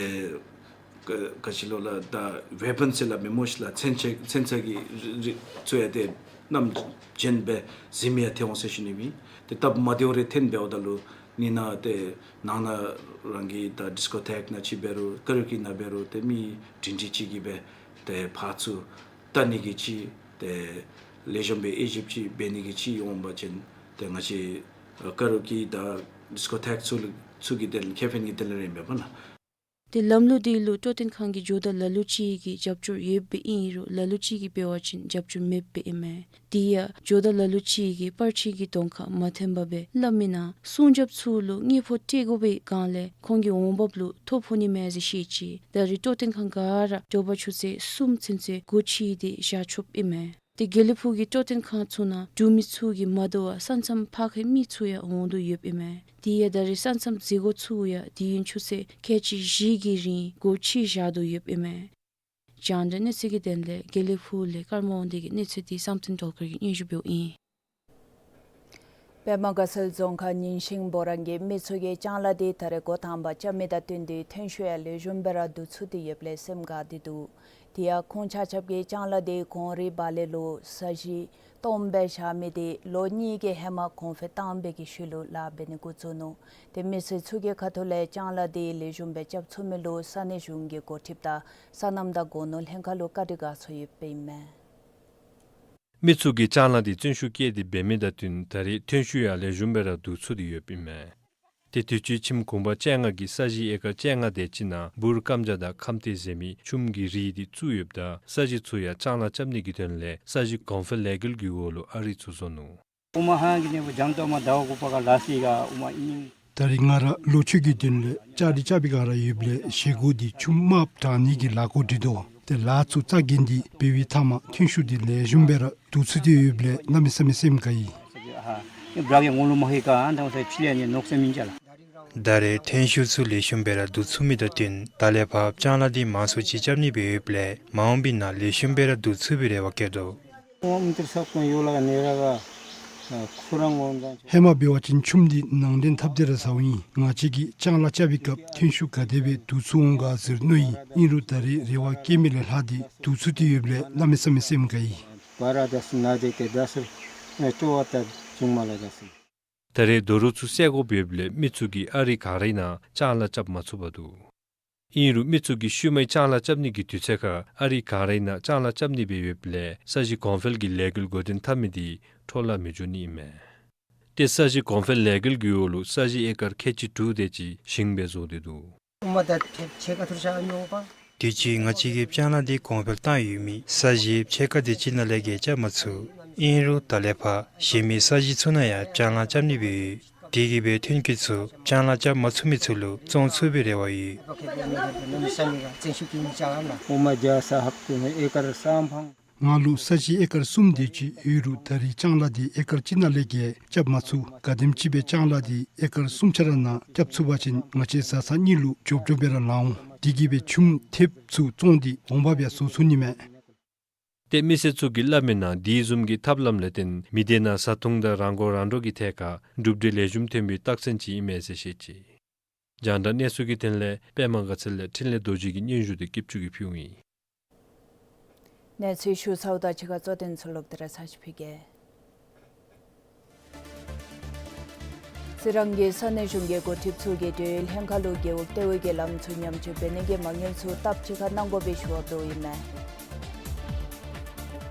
ག་ག་ཅི་ལོ་ལགས་ད་ཝེ་པཱན་ཟེར་སླབ་མི་སྨོ་ཤིག་ལགས། མཚོན་ཆ་མཚོན་ཆ་གི་རིགས་རིགས་ཚུ་ཡང་ཏེ་ནམ་རྒྱུན་སྦེ་གཟིམ་ཡང་ཐོན་འོང་ཟེར་ཞུ་ནི་ཨིན། ཏེ་སྟབས་མ་བདེཝ་རེ་ཐོན་འབདཝ་ད་ལུ་ཨ་ནི་ནང་ཏེ་ནང་ན་རང་གི་ད་ཌིསི་ཀོ་ཐེཀ་ནང་ཅིག་འབད་རུང་ཀ་ར་ཨོ་ཀེ་ནང་འབད་རུང་ཏེ་མི་སྒྲིང་སྒྲི་ཅིག་གིས་སྦེ་ཏེ་ཕར་ཚུར་བལྟ་ནི་གི་ཅིག་ཏེ་ལེགས་ཤོམ་སྦེ་དབྱེ་ཞིབ་ཅིག་འབད་ནི་གི་ཅིག་འོང་པ་ཅིན་ཏེ་ང་བཅས་ཀ་ར་ཨོ་ཀེ་དང་ཌིསི་ཀོ་ཐེཀ་ཚུ་ལུ་ཚུ་གི་དོན་ཁེ་ཕན་གྱི་དོན་ལས་ར་ཨིན་པས་ལགས། ཏེ་ལམ་ལུགས་འདི་ལུ་སྤྲོ་བརྟན་ཁང་གི་ཇོ་བདག་ལ་ལུ་ཅིག་གིས་རྒྱབ་སྐྱོར་ཡོདཔ་སྦེ་ཨིན་རུང་ལ་ལུ་ཅིག་གིས་འབད་བ་ཅིན་རྒྱབ་སྐྱོར་མེདཔ་སྦེ་ཨིན་མས། དེ་ཡང་ཇོ་བདག་ལ་ལུ་ཅིག་གིས་པར་ཆས་ཀྱི་གདོང་ཁར་མ་ཐོན་པར་སྦེ་སླབ་མི་ནང་སྲུང་སྐྱོབ་ཚུ་ལུ་དངུལ་ཕོགས་སྤྲོད་དགོ་པའི་སྒང་ལས་ཁོང་གི་འོང་འབབ་ལུ་ཐོ་ཕོག་ནི་མས་ཟེར་བཤད་ཅི། ད་རེས་སྤྲོ་བརྟན་ཁང་ག་ར་དྲོ་པ་ཆུ་ཚོད་གསུམ་ཚུན་ཚོད་སྒོ་ཕྱེ་སྟེ་བཞག་ཆོགཔ་ཨིན་མས། ཏེ་དགེ་ལེགས་ཕུག་གི་སྤྲོ་བརྟན་ཁང་ཚུ་ནང་འབྲུག་མི་ཚུ་གིས་མ་དོ་བར་ས་མཚམས་ཕར་ཁའི་མི་ཚུ་ཡང་འོང་དོ་ཡོདཔ་ཨིན་མས། དེ་ཡང་ད་རེས་ས་མཚམས་འཛུལ་སྒོ་ཚུ་ཡང་དུས་ཡུན་ཆུ་ཚོད་ཁལ་གཅིག་བཞི་གི་རིང་སྒོ་ཕྱེ་བཞག་དོ་ཡོདཔ་ཨིན་མས། རྒྱང་བསྒྲགས་གནས་ཚུལ་གྱི་དོན་ལས་དགེ་ལེགས་ཕུག་ལས་ཀརྨ་དབང་འདུས་ཀྱི་གནས་ཚུལ་འདི་བསམ་གཏན་སྒྲོལ་དཀར་གྱིས་སྙན་ཞུ་འབདཝ་ཨིན། པདྨ་དགའ་ཚལ་རྫོང་ཁག་ཉིན་ཤིང་བོ་རང་གི་མི་ཚུ་གིས་ལྕང་ལཱ་འདི་ད་རེས་འགོ་དང་པ་རྐྱབ་མི་དང་བསྟུན་ཏེ་ཐོན་ཤུགས་ཡང་ལེགས་ཤོམ་སྦེ་ར་བསྡུ་ཚུགས་ཏེ་ཡོདཔ་ལས་སེམས་དགའ་སྟེ་འདུག། དེ་ཡང་ཁོང་ཆ་ཁྱབ་ཀྱིས་ལྕང་ལཱ་འདི་གོང་རིམ་བ་ལས་ལོ་ས་གཞི་སྟོངམ་སྦེ་བཞག་མི་འདི་ལོ་གཉིས་ཀྱི་ཧེ་མ་གོང་འཕེལ་བཏང་བའི་གི་ཤུལ་ལུ་ལཱ་འབད་ནི་འགོ་བཙུགས་ནུག། ཏེ་མི་སེར་ཚུ་གི་ཁ་ཐུག་ལས་ལྕང་ལཱ་འདི་ལེགས་ཤོམ་སྦེ་རྐྱབ་ཚུགས་མི་ལུ་ས་གནས་གཞུང་གི་འགོ་ཁྲིདཔ་དང་སོ་ནམ་དང་སྒོ་ནོར་ལྷན་ཁག་ལུ་བཀའ་དྲིན་དགའ་ཚོར་ཡོདཔ་ཨིན་མས། མི་ཚུ་གིས་ལྕང་ལཱ་འདི་བརྩོན་ཤུགས་བསྐྱེད་དེ་འབད་མི་དང་བསྟུན་ད་རེས་ཐོན་ཤུགས་ཡང་ལེགས་ཤོམ་སྦེ་ར་བསྡུ་ཚུགས་ཏེ་ཡོདཔ་ཨིན་མས། ཏེ་དུས་ཅི་ཁྱིམ་གུང་པ་བཅོ་ལྔ་གིས་ས་གཞི་ཨེ་ཀར་བཅོ་ལྔ་དེ་ཅིག་ནང་འབུར་སྐམ་ཇ་དང་ཁམ་ཏེ་ཟེར་མི་ཆུམ་གྱི་རིགས་འདི་བཙུགས་ཡོདཔ་ད་ས་གཞི་ཚུ་ཡང་ལྕང་ལཱ་རྐྱབ་ནི་གི་དོན་ལས་ས་གཞི་གོང་འཕེལ་ལས་འགུལ་གྱི་འོག་ལུ་ཨ་རིགས་ཚུ་བཟོ་ནུག། ཨོ་མ་ཧང་གི་ནི་བུ་ཇང་ཏོ་མ་ཟླཝ་དགུ་པ་ག་ལ་སི་ག་ཨོ་མ་ཨིན། ད་རེས་ང་ར་ལོ་མཆོད་ཀྱི་དོན་ལས་ལྕགས་རི་རྐྱབ་པའི་སྒང་ར་ཡོདཔ་ལས་བཞེས་སྒོ་འདི་ཆུམ་དམརཔོ་དྲང་ནི་གི་ལཱ་འགོ་འདྲེན་དོ། ཏེ་ལཱ་ཚུ་རྩ་འགེངས་ཏེ་འབད་བའི་མཐའ་མ་ཐོན་ཤུགས་འདི་ལེགས་ཤོམ་སྦེ་ར་བསྡུ་ཚུགས་ཏེ་ཡོདཔ་ལས་གནམ་མེད་ས་མེད་སེམས་དགའ་ཡི། ད་རེས་ཐོན་ཤུགས་ཚུ་ལེགས་ཤོམ་སྦེ་ར་བསྡུ་ཚུགས་མི་དང་བསྟུན་ད་ལས་ཕར་ལྕང་ལཱ་འདི་མང་སུ་ཅིག་རྐྱབ་ནི་སྦེ་ཡོདཔ་ལས་མ་འོངས་པའི་ནང་ལེགས་ཤོམ་སྦེ་ར་བསྡུ་ཚུགས་པའི་རེ་བ་བསྐྱེད་དོ། ཧེ་མ་འབད་བ་ཅིན་ཆུམ་འདི་ནང་འདྲེན་འཐབ་སྟེ་ར་ཟཝ་ཨིན། ང་བཅས་ཀྱིས་ལྕང་ལཱ་རྐྱབ་པའི་སྐབས་ཐོན་ཤུགས་ག་དེ་སྦེ་བསྡུ་ཚུགས་འོང་ག་ཟེར་མནོ་ཡི། ཨིན་རུང་ད་རེས་རེ་བ་བསྐྱེད་མི་ལས་ལྷག་སྟེ་བསྡུ་ཚུགས་ཏེ་ཡོདཔ་ལས་གནམ་མེད་ས་མེད་སེམས་དགའ་ཡི། ད་རེས་རྡོ་རུག་ཚུ་བསལ་དགོཔ་ཡོདཔ་ལས་མི་ཚུ་གིས་ཨ་རིགས་ག་རའི་ནང་ལྕང་ལཱ་རྐྱབ་མ་ཚུགས་པར་འདུག། ཨིན་རུང་མི་ཚུ་གིས་ཤུལ་མའི་ལྕང་ལཱ་རྐྱབ་ནི་གི་དུས་ཚོད་ཁར་ཨ་རིགས་ག་རའི་ནང་ལྕང་ལཱ་རྐྱབ་ནི་སྦེ་ཡོདཔ་ལས་ས་གཞི་གོང་འཕེལ་གྱི་ལས་འགུལ་འགོ་འདྲེན་འཐབ་མི་འདི་འཕྲོ་བརླག་མི་འགྱོ་ནི་ཨིན་མས། ཏེ་ས་གཞི་གོང་འཕེལ་ལས་འགུལ་གྱི་འོག་ལུ་ས་གཞི་ཨེ་ཀར་ཁལ་གཅིག་དྲུག་དེ་ཅིག་ཞིང་སྦེ་བཟོ་སྟེ་འདུག། དུས་ཅི་ང་བཅས་ཀྱིས་ལྕང་ལཱ་འདི་གོང་འཕེལ་བཏང་ཡོད་མི་ས་གཞི་ཕྱེད་ཀ་དེ་ཅིག་ནང་ལས་བརྒལ་རྐྱབ་མ་ཚུགས། ཨིན་རུང་ད་ལས་ཕར་གཞན་མི་ས་གཞི་ཚུ་ནང་ཡང་ལྕང་ལཱ་རྐྱབ་ནི་སྦེ་ཡོད། དེ་གིས་སྦེ་ཐོན་སྐྱེད་ཚུ་ལྕང་ལཱ་རྐྱབ་མ་ཚུགས་མི་ཚུ་ལུ་བཙོང་ཚུགས་པའི་རེ་བ་ཡོད། ང་ལུ་ས་གཞི་ཨེ་ཀར་གསུམ་དེ་ཅིག་ཡོད་རུང་ད་རེས་ལྕང་ལཱ་འདི་ཨེ་ཀར་གཅིག་ནང་ལས་བརྒལ་རྐྱབ་མ་ཚུགས། ག་དེམ་ཅིག་སྦེ་ལྕང་ལཱ་འདི་ཨེ་ཀར་གསུམ་ཆ་ར་ནང་རྐྱབ་ཚུགས་པ་ཅིན་ང་བཅས་བཟའ་ཚང་གཉིས་ལུ་འབྱོར་འབྱོར་སྦེ་ར་ལང་འོང་། དེ་གིས་སྦེ་ཆུམ་ཐེབས་ཚུ་བཙོང་སྟེ་འོང་འབབ་ཡང་བཟོ་ཚུགས་ནི་མས། ཏེ་མི་སེར་ཚུ་གིས་སླབ་མིའི་ནང་དེ་བཟུམ་གྱི་ཐབས་ལམ་ལས་བརྟེན་མི་སྡེ་ནང་བཟའ་འཐུང་དང་རང་མགོ་རང་འདྲོངས་ཀྱི་ཐད་ཁར་གྲུབ་འབྲས་ལེགས་ཤོམ་ཐོན་པའི་རྟགས་མཚན་ཅིག་ཨིན་མས་ཟེར་བཤད་ཅི། རྒྱང་བསྒྲགས་གནས་ཚུལ་གྱི་དོན་ལས་པདྨ་དགའ་ཚལ་ལས་འཕྲིན་ལས་རྡོ་རྗེ་གི་སྙན་ཞུ་འདི་སྐྱིད་ཆུ་གིས་ཕུལཝ་ཨིན། གནས་ཚུལ་ཞུ་ཚརཝ་ད་ཕྱི་ཁར་གཙོ་དོན་ཚུ་ལོག་སྟེ་ར་ཚར་ཅིག་ཕུལ་གེ། རྩི་རང་གི་ས་གནས་གཞུང་གི་འགོ་ཁྲིདཔ་ཚུ་གིས་འབྲེལ་ཡོད་ལྷན་ཁག་ལུ་རྒེད་འོག་གཏེ་བོའི་གི་ལམ་ཚུ་ཉམས་བཅོས་འབད་ནི་གི་མ་དངུལ་ཚུ་སྟབས་གཅིག་ཁར་གནང་དགོ་པའི་ཞུ་བ་འབདཝ་ཨིན་མས།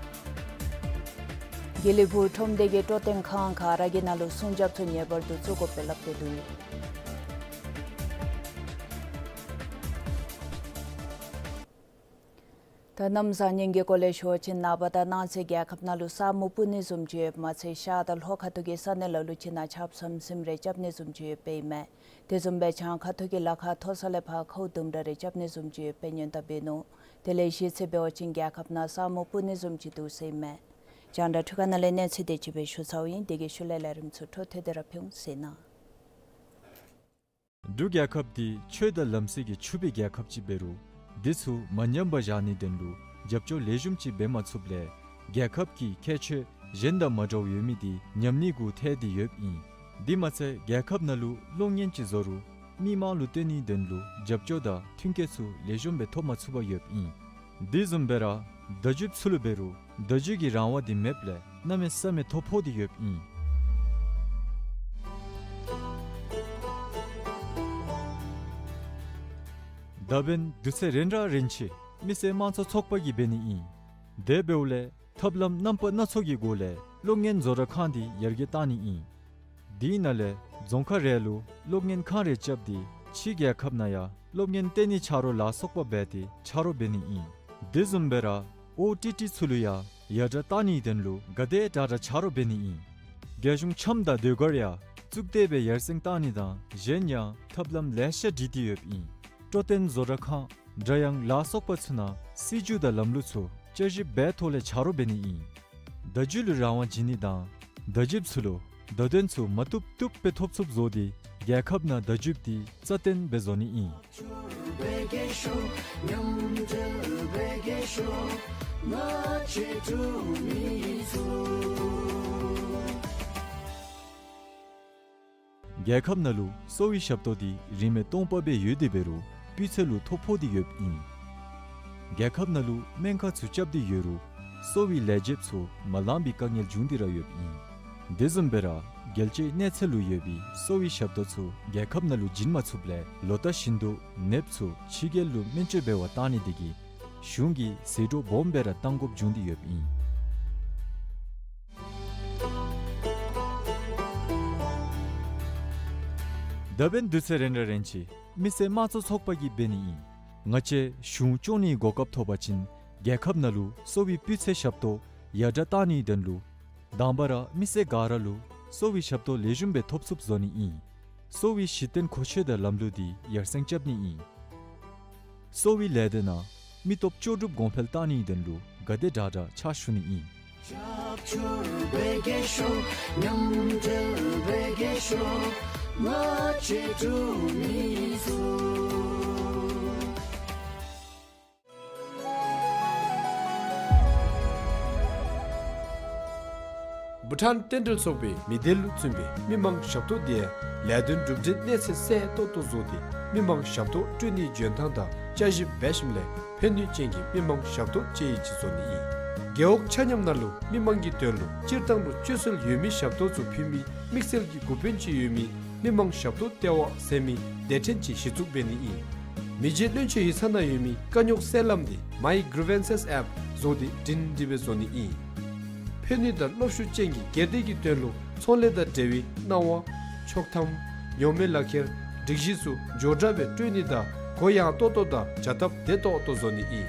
དགེ་ལེགས་ཕུག་ཁྲོམ་སྡེ་གི་སྤྲོ་སྟོན་ཁང་ག་ར་གི་ནང་ལུ་སྲུང་སྐྱོབ་ཚུ་ངེས་པར་དུ་བཙུགས་དགོ་པའི་སླབ་སྟེ་འདུག། ད་གནམ་བཟང་ངན་གྱི་སྐོར་ལས་ཞུ་བ་ཅིན་ནངས་པ་དང་གནངས་ཚེ་རྒྱལ་ཁབ་ནང་ལུ་ས་སྨུག་སྤུབ་ནི་བཟུམ་ཅིག་ཡོདཔ་མ་ཚད་ཤར་དང་ལྷོ་ཁ་ཐུག་གི་ས་གནས་ལ་ལུ་ཅིག་ནང་ཆརཔ་ཟམ་ཟིམ་རེ་རྐྱབ་ནི་བཟུམ་ཅིག་ཡོདཔ་ཨིན་མས། དེ་བཟུམ་སྦེ་བྱང་ཁ་ཐུག་གི་ལ་ཁ་མཐོ་ས་ལས་ཕར་ཁཝ་དུམ་གྲ་རེ་རྐྱབ་ནི་བཟུམ་ཅིག་ཡོདཔ་སྦེ་སྙན་གྲགས་འབད་ནུག། དེ་ལས་གཞི་རྩ་འབད་བ་ཅིན་རྒྱལ་ཁབ་ནང་ས་སྨུག་སྤུབ་ནི་བཟུམ་ཅིག་འདུག་ཟེར་ཨིན་མས། རྒྱང་བསྒྲགས་འཕྲུལ་ཁང་ནང་ལས་གནས་ཚུལ་དེ་ཅིག་སྦེ་ཞུ་ཚརཝ་ཨིན། དེ་གི་ཤུལ་ལས་ལས་རིམ་ཚུ་འཕྲོ་མཐུད་དེ་ར་ཕུལ་འོང་ཟེར་ཨིན། འབྲུག་རྒྱལ་ཁབ་འདི་ཆོས་དང་ལམ་སྲོལ་གྱིས་ཕྱུག་པའི་རྒྱལ་ཁབ་ཅིག་འབད་རུང་འདི་ཚུ་མ་ཉམས་པར་བཞག་ནིའི་དོན་ལུ་རྒྱབ་སྐྱོར་ལེགས་ཤོམ་ཅིག་འབད་མ་ཚུགསཔ་ལས་རྒྱལ་ཁབ་ཀྱི་ཁྱད་ཆོས་གཞན་དང་མ་འདྲཝ་ཡོད་མི་འདི་ཉམས་ནི་གུ་ཐལ་ཏེ་ཡོདཔ་ཨིན། འདི་མ་ཚད་རྒྱལ་ཁབ་ནང་ལུ་གློག་བརྙན་ཅིག་བཟོ་རུང་མི་མང་ལུ་སྟོན་ནིའི་དོན་ལུ་རྒྱབ་སྐྱོར་དང་མཐུན་རྐྱེན་ཚུ་ལེགས་ཤོམ་སྦེ་ཐོབ་མ་ཚུགས་པར་ཡོདཔ་ཨིན། དེ་བཟུམ་སྦེ་ར་བརྡ་བརྒྱུདཔ་ཚུ་ལུ་འབད་རུང་བརྡ་བརྒྱུད་ཀྱི་རང་དབང་འདི་མེདཔ་ལས་གནམ་མེད་ས་མེད་ཐོ་ཕོག་སྟེ་ཡོདཔ་ཨིན། ད་འབདན་དུས་ཚོད་རན་ར་རན་ཆི་མི་སེར་དམངས་གཙོ་ཚོགས་པ་གིས་འབད་ནི་ཨིན། དེ་འབདཝ་ལས་ཐབས་ལམ་རྣམ་པ་སྣ་ཚོགས་ཀྱི་སྒོ་ལས་གློག་བརྙན་བཟོ་གྲྭ་ཁང་འདི་ཡར་རྒྱས་གཏང་ནི་ཨིན། དེ་ནང་ལས་རྫོང་ཁག་རེ་ལུ་གློག་བརྙན་ཁང་རེ་རྐྱབ་སྟེ་ཕྱི་རྒྱལ་ཁབ་ནང་ཡང་གློག་བརྙན་སྟོན་ནི་ཆ་རོགས་ལ་སོགས་པ་འབད་དེ་ཆ་རོགས་འབད་ནི་ཨིན། དེ་བཟུམ་སྦེ་ར་ཨོ་ཊི་ཊི་ཚུ་ལུ་ཡང་ཡར་དྲག་གཏང་ནིའི་དོན་ལུ་ག་དེ་དྲག་དྲག་ཆ་རོགས་འབད་ནི་ཨིན། རྒྱལ་གཞུང་འཆམ་དང་ཟློས་གར་ཡང་གཙུག་སྡེ་སྦེ་ཡར་སེང་གཏང་ནི་དང་གཞན་ཡང་ཐབས་ལམ་ལེ་ཤ་སྒྲིག་སྟེ་ཡོདཔ་ཨིན། སྤྲོ་སྟོན་བཟོ་གྲྭ་ཁང་སྒྲ་དབྱངས་ལ་སོགས་པ་ཚུ་ནང་སྲིད་བྱུས་དང་ལམ་ལུགས་ཚུ་བསྐྱར་ཞིབ་འབད་ཐོག་ལས་ཆ་རོགས་འབད་ནི་ཨིན། བརྡ་བརྒྱུད་ལུ་རང་དབང་བྱིན་ནི་དང་བརྡ་བརྒྱུདཔ་ཚུ་ལུ་བརྡ་དོན་ཚུ་མ་བཏུབ་བཏུབ་སྦེ་ཐོབ་ཚུགསཔ་བཟོ་སྟེ་རྒྱལ་ཁབ་ནང་བརྡ་བརྒྱུདཔ་འདི་རྩ་བརྟན་སྦེ་བཟོ་ནི་ཨིན། རྒྱལ་ཁབ་ནང་ལུ་གསོ་བའི་ཞབས་ཏོག་འདི་རིན་མེད་སྟོང་པ་སྦེ་ཡོད་དེ་འབད་རུང་སྤུས་ཚད་ལུ་ཐོ་ཕོག་སྟེ་ཡོདཔ་ཨིན། རྒྱལ་ཁབ་ནང་ལུ་སྨན་ཁང་ཚུ་རྐྱབ་སྟེ་ཡོད་རུང་གསོ་བའི་ལས་བྱེདཔ་ཚུ་མ་ལངམ་པའི་དཀའ་ངལ་བྱུང་སྟེ་ར་ཡོདཔ་ཨིན། དེ་བཟུམ་སྦེ་ར་རྒྱལ་སྤྱིའི་གནས་ཚད་ལུ་ཡོད་པའི་གསོ་བའི་ཞབས་ཏོག་ཚུ་རྒྱལ་ཁབ་ནང་ལུ་བྱིན་མ་ཚུགསཔ་ལས་ལོ་ལྟར་བཞིན་དུ་ནདཔ་ཚུ་ཕྱི་རྒྱལ་ལུ་སྨན་བཅོས་འབད་བར་བཏང་ནི་དེ་གིས་གཞུང་གིས་ཟད་འགྲོ་སྦོམ་སྦེ་ར་གཏང་དགོཔ་བྱུང་སྟེ་ཡོདཔ་ཨིན། ད་འབདན་དུས་ཚོད་རན་ར་རན་ཅི་མི་སེར་དམངས་གཙོ་ཚོགས་པ་གིས་འབད་ནི་ཨིན། ང་བཅས་གཞུང་སྐྱོང་ནིའི་གོ་སྐབས་ཐོབ་པ་ཅིན་རྒྱལ་ཁབ་ནང་ལུ་གསོ་བའི་སྤུས་ཚད་ཞབས་ཏོག་ཡར་དྲག་གཏང་ནིའི་དོན་ལུ་དང་པ་ར་མི་སེར་ག་ར་ལུ་གསོ་བའི་ཞབས་ཏོག་ལེགས་ཤོམ་སྦེ་ཐོབ་ཚུགསཔ་བཟོ་ནི་ཨིན། གསོ་བའི་གཞི་རྟེན་གོ་ཆོད་དང་ལམ་ལུགས་འདི་ཡར་སེང་རྐྱབ་ནི་ཨིན། གསོ་བའི་ལས་དོན་ནང་མི་སྟོབས་ལྕོགས་གྲུབ་གོང་འཕེལ་གཏང་ནིའི་དོན་ལུ་ག་དེ་དྲག་དྲག་ཕྱག་ཞུ་ནི་ཨིན། རྒྱབ་སྐྱོར་འབད་གེ་ཤོག། མཉམ་འབྲེལ་འབད་གེ་ཤོག། ང་བཅས་འབྲུག་མི་ཚུ། བྷུ་ཊཱན་རྟེན་འབྲེལ་ཚོགས་པའི་མི་སྡེ་ལུ་བཙུན་པའི་མི་མང་ཞབས་ཏོག་འདི་ཡང་ལས་དོན་གྲུབ་འབྲས་གནས་ཚད་གསལ་ཏོག་ཏོ་བཟོ་སྟེ་མི་མང་ཞབས་ཏོག་སྤྲོད་ནིའི་འཇོན་ཐང་དང་དཔྱད་ཞིབ་འབད་ཞིནམ་ལས་ཕན་ནུས་ཅན་གྱི་མི་མང་ཞབས་ཏོག་ཅིག་བཟོ་ནི་ཨིན། རྒེད་འོག་ཆ་མཉམ་ནང་ལུ་མི་མང་གི་དོན་ལུ་སྤྱིར་བཏང་ལུ་སྤྱོད་སྲོལ་ཡོད་མི་ཞབས་ཏོག་ཚུ་ཕུལ་མི་དམིགས་བསལ་གྱི་འགོ་དཔོན་ཅིག་ཡོད་མི་མི་མང་ཞབས་ཏོག་ལྟེ་བ་ཟེར་མི་སྡེ་ཕྲན་ཅིག་གཞི་བཙུགས་འབད་ནི་ཨིན། མི་རྗེ་བློན་ཆེན་ཡིག་ཚང་ནང་ཡོད་མི་དཀའ་རྙོག་སེལ་ལམ་འདི་My Grievances App བཟོ་སྟེ་སྒྲིང་སྒྲི་སྦེ་བཟོ་ནི་ཨིན། ཕན་ནུས་དང་སློབ་ཞུགས་ཅན་གྱི་སྒེར་སྡེ་གི་དོན་ལུ་ཚོང་ལས་དང་འབྲེལ་བའི་གནང་བ་ཆོག་ཐམ་ཉོ་མི་ལག་ཁྱེར་སྒྲིག་གཞི་ཚུ་མགྱོགས་དྲགས་སྦེ་སྤྲོད་ནི་དང་གུ་ཡངས་ཏོག་ཏོ་དང་བྱ་སྟབས་བདེ་ཏོག་ཏོ་བཟོ་ནི་ཨིན།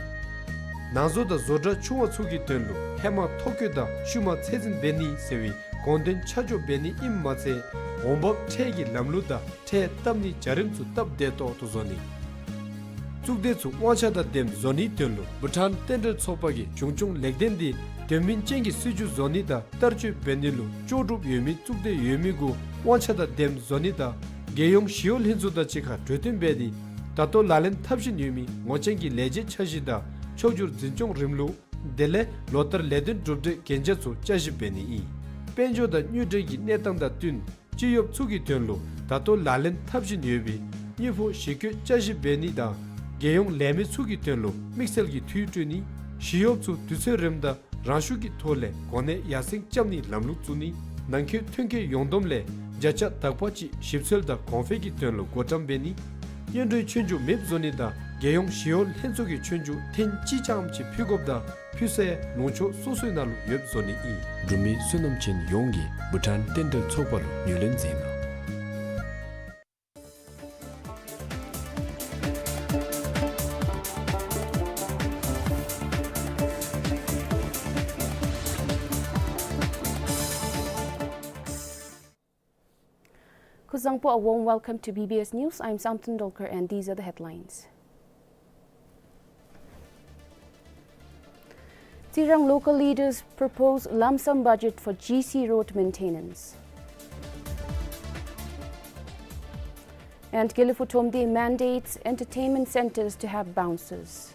ནང་བཟོ་དང་བཟོ་གྲྭ་ཆུང་བ་ཚུ་གི་དོན་ལུ་ཧེ་མ་ཐོ་བཀོད་དང་ཤུལ་མ་ཚད་འཛིན་འབད་ནི་ཟེར་བའི་དགོངས་དོན་ཆ་འཇོག་འབད་ནི་ཨིནམ་མ་ཚད་འོང་འབབ་ཁྲལ་གྱི་ལམ་ལུགས་དང་ཁྲལ་བཏབ་ནིའི་བྱ་རིམ་ཚུ་སྟབས་བདེ་ཏོག་ཏོ་བཟོ་ནི། གཙུག་སྡེ་ཚུ་དབང་ཆ་དང་ལྡནམ་བཟོ་ནིའི་དོན་ལུ་བྷུ་ཊཱན་རྟེན་འབྲེལ་ཚོགས་པ་གིས་གཞུང་སྐྱོང་ལེགས་ལྡན་འདི་དོན་སྨིན་ཅན་གྱི་སྲིད་བྱུས་བཟོ་ནི་དང་བསྟར་སྤྱོད་འབད་ནི་ལུ་ལྕོགས་གྲུབ་ཡོད་མི་གཙུག་སྡེ་ཡོད་མི་གུ་དབང་ཆ་དང་ལྡནམ་བཟོ་ནི་དང་རྒྱལ་ཡོངས་ཞི་གཡོག་ལྷན་ཚོགས་དང་གཅིག་ཁར་གྲོས་བསྟུན་འབད་དེ་ད་ལྟོ་ལག་ལེན་འཐབ་བཞིན་ཡོད་མི་ངོ་རྐྱང་གི་ལས་བྱེད་འཆར་གཞི་དང་ཕྱོགས་བསྒྱུར་འཛིན་སྐྱོང་རིམ་ལུགས། དེ་ལས་ལོ་ལྟར་ལས་དོན་གྲུབ་འབྲས་གན་རྒྱ་ཚུ་དཔྱད་ཞིབ་འབད་ནི་ཨིན། དཔལ་འབྱོར་དང་དངུལ་འབྲེལ་གྱི་གནས་སྟངས་དང་བསྟུན་སྤྱི་གཡོགཔ་ཚུ་གི་དོན་ལུ་ད་ལྟོ་ལག་ལེན་འཐབ་བཞིན་ཡོད་པའི་དངུལ་ཕོགས་ཞིབ་བཀོད་དཔྱད་ཞིབ་འབད་ནི་དང་རྒྱལ་ཡོངས་ལས་མི་ཚུ་གི་དོན་ལུ་དམིགས་བསལ་གྱི་འཐུས་སྤྲོད་ནི། ཞི་གཡོགཔ་ཚུ་དུས་ཚོད་རིངམོ་དང་རང་ཤུགས་ཀྱི་ཐོག་ལས་གོ་གནས་ཡར་སེང་རྐྱབ་ནིའི་ལམ་ལུགས་བཙུགས་ནི། ནང་འཁོད་ཐོན་སྐྱེད་ཡོངས་བསྡོམས་ལས་བརྒྱ་ཆ་དག་པ་ཅིག་ཞིབ་འཚོལ་དང་གོང་འཕེལ་གྱི་དོན་ལུ་བགོ་བཀྲམ་འབད་ནི། སྔོན་འགྲོའི་ཆོས་རྒྱུགས་མེདཔ་བཟོ་ནི་དང་རྒྱལ་ཡོངས་ཞི་གཡོག་ལྷན་ཚོགས་ཀྱི་ཆོས་རྒྱུགས་ཐེངས་གཅིག་རྐྱངམ་ཅིག་ཕུལ་དགོཔ་དང་ཕུལ་སའི་ལུང་ཕྱོགས་སོ་སོའི་ནང་ལུ་ཡོདཔ་བཟོ་ནི་ཨིན། འབྲུག་མི་བསོད་ནམས་ཅན་ཡོངས་ཀྱིས་བྷུ་ཊཱན་རྟེན་འབྲེལ་ཚོགས་པ་ལུ་ངོས་ལེན་མཛད་གནང་། Kuzuzangpo, a warm welcome to B B S News. I'm Samten Dolkar and these are the headlines. Tsirang local leaders propose lump sum budget for G C road maintenance. And Gelephu Thromde mandates entertainment centers to have bouncers.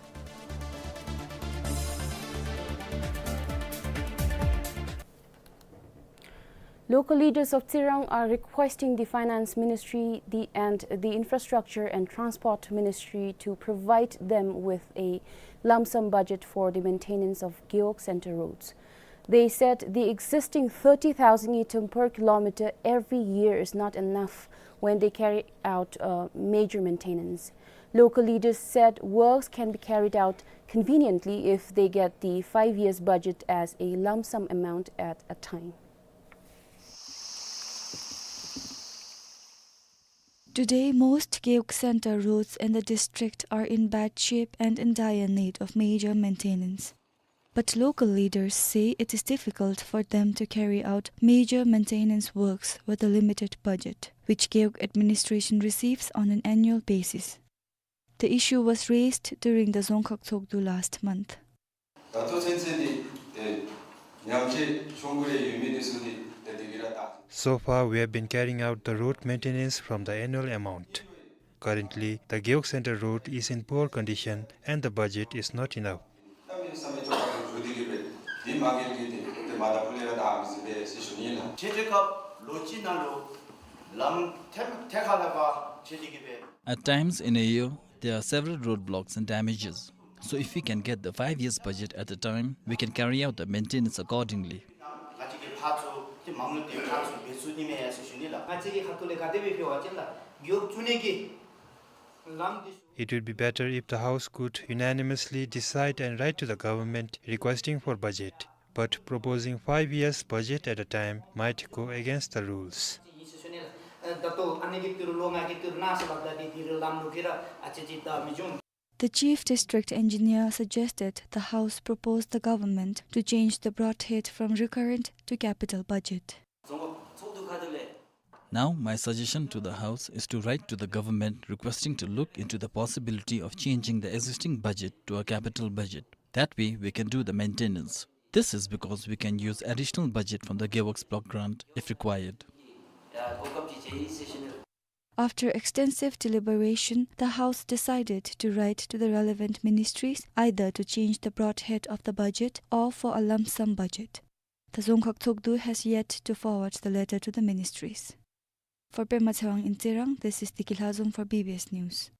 Local leaders of Tsirang are requesting the Finance Ministry, the, and the Infrastructure and Transport Ministry to provide them with a lump sum budget for the maintenance of Gewog Center roads. They said the existing thirty thousand ngultrum per kilometer every year is not enough when they carry out, uh, major maintenance. Local leaders said works can be carried out conveniently if they get the five years budget as a lump sum amount at a time. Today, most Gewog Center roads in the district are in bad shape and in dire need of major maintenance. But local leaders say it is difficult for them to carry out major maintenance works with a limited budget, which Gewog administration receives on an annual basis. The issue was raised during the Dzongkhag Tshogdu last month. ད་ལྟོ་ཚུན་ཚོད་འདི་ཨེ་ཉམས་ཆག་སོང་སྟེ་ར་ཡོད་མི་འདི་ཚུ་འདི་ཏེ་དེ་གི་ར་ད། So far, we have been carrying out the road maintenance from the annual amount. Currently, the Gewog Center road is in poor condition and the budget is not enough. ད་མི་ས་མི་ཅོག་ཁ་ལུ་འགྱོ་སྟེ་གི་སྦེ་འདི་མ་འགལ་གྱི་འདི་ཏེ་མ་ད་ཕུལ་ལས་ར་ད་ཨ་མི་ཟེར་སྦེ་ཟེར་ཞུ་ནི་ལགས། ཆེ་ཆེ་ཁབ་ལོ་གཅིག་ནང་ལུ་ལམ་ཐེ་ཐེ་ཁ་ལས་ཕར་ཆེ་སྟེ་གི་སྦེ། At times in a year, there are several roadblocks and damages. So if we can get the five years budget at a time, we can carry out the maintenance accordingly. ང་བཅས་ཀྱི་ཕར་ཚུར་ཏེ་མ་དངུལ་འདི་ཕར་ཚུར་འབད་ཚུགས་ནི་མས་ཟེར་ཞུ་ནི་ལགས། ང་བཅས་ཀྱི་ཁ་ཐུག་ལས་ག་དེ་སྦེ་འབད་བ་ཅིན་ལགས་རྒེད་འོག་བཙུགས་ནི་གི་ལམ་འདི། It would be better if the House could unanimously decide and write to the government requesting for budget. But proposing five years budget at a time might go against the rules. ད་ལྟོ་ཨ་ནི་གི་ཏི་རུ་ལོ་ལྔ་གི་ཏི་རུ་ནང་སོ་ལགས། ད་འདི་དེ་རིང་ལམ་ལུགས་ཀྱི་ར་ཨ་ཙི་ཙི་ད་མི་འབྱུང་། The chief district engineer suggested the House propose the government to change the broad head from recurrent to capital budget. Now, my suggestion to the House is to write to the government requesting to look into the possibility of changing the existing budget to a capital budget. That way, we can do the maintenance. This is because we can use additional budget from the Gearworks Block Grant if required. After extensive deliberation, the House decided to write to the relevant ministries either to change the broad head of the budget or for a lump sum budget. The Dzongkhag Tshogdu has yet to forward the letter to the ministries. For Pema Tshewang in Tsirang, this is Diki Lhazom for B B S News.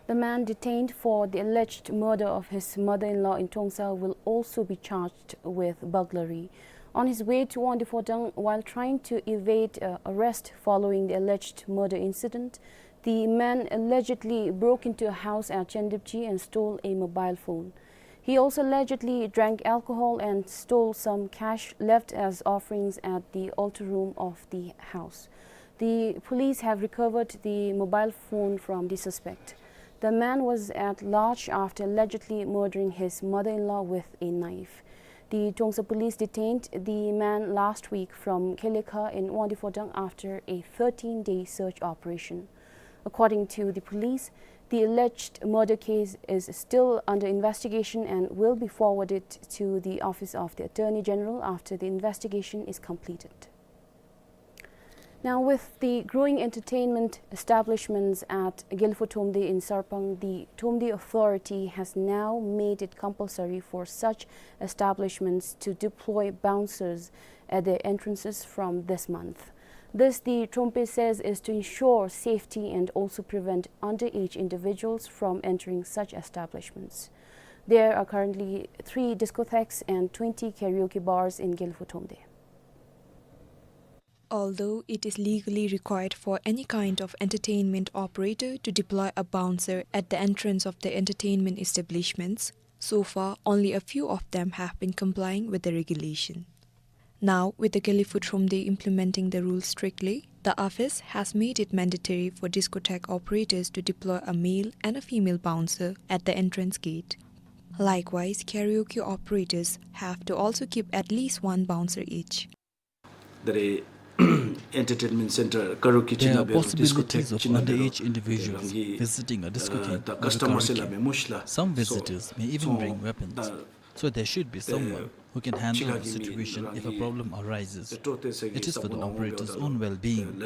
The man detained for the alleged murder of his mother-in-law in Trongsa will also be charged with burglary. On his way to Wangdue Phodrang, while trying to evade, uh, arrest following the alleged murder incident, the man allegedly broke into a house at Chendipji and stole a mobile phone. He also allegedly drank alcohol and stole some cash left as offerings at the altar room of the house. The police have recovered the mobile phone from the suspect. The man was at large after allegedly murdering his mother-in-law with a knife. The Trongsa police detained the man last week from Khelekha in Wangdue Phodrang after a thirteen-day search operation. According to the police, the alleged murder case is still under investigation and will be forwarded to the Office of the Attorney General after the investigation is completed. Now, with the growing entertainment establishments at Gelephu Thromde in Sarpang, the Thromde authority has now made it compulsory for such establishments to deploy bouncers at their entrances from this month. This, the Thromde says, is to ensure safety and also prevent underage individuals from entering such establishments. There are currently three discotheques and twenty karaoke bars in Gelephu Thromde. Although it is legally required for any kind of entertainment operator to deploy a bouncer at the entrance of the entertainment establishments, so far only a few of them have been complying with the regulation. Now, with the Gelephu Thromde implementing the rule strictly, the office has made it mandatory for discotheque operators to deploy a male and a female bouncer at the entrance gate. Likewise, karaoke operators have to also keep at least one bouncer each. There are entertainment center, karaoke, there are possibilities of underage individuals visiting a discotheque or a karaoke. Some visitors may even bring weapons. So there should be someone who can handle the situation if a problem arises. It is for the operator's own well-being.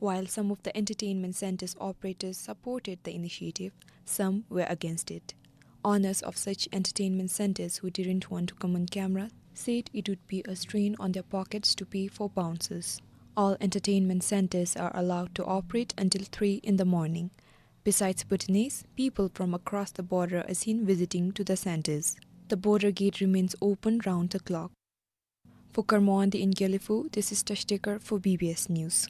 While some of the entertainment centers operators supported the initiative, some were against it. Owners of such entertainment centers who didn't want to come on camera said it would be a strain on their pockets to pay for bouncers. All entertainment centers are allowed to operate until three in the morning. Besides Bhutanese, people from across the border are seen visiting to the centers. The border gate remains open round the clock. For Karma Wangdi in Gelephu, this is Tash Dekar for B B S News.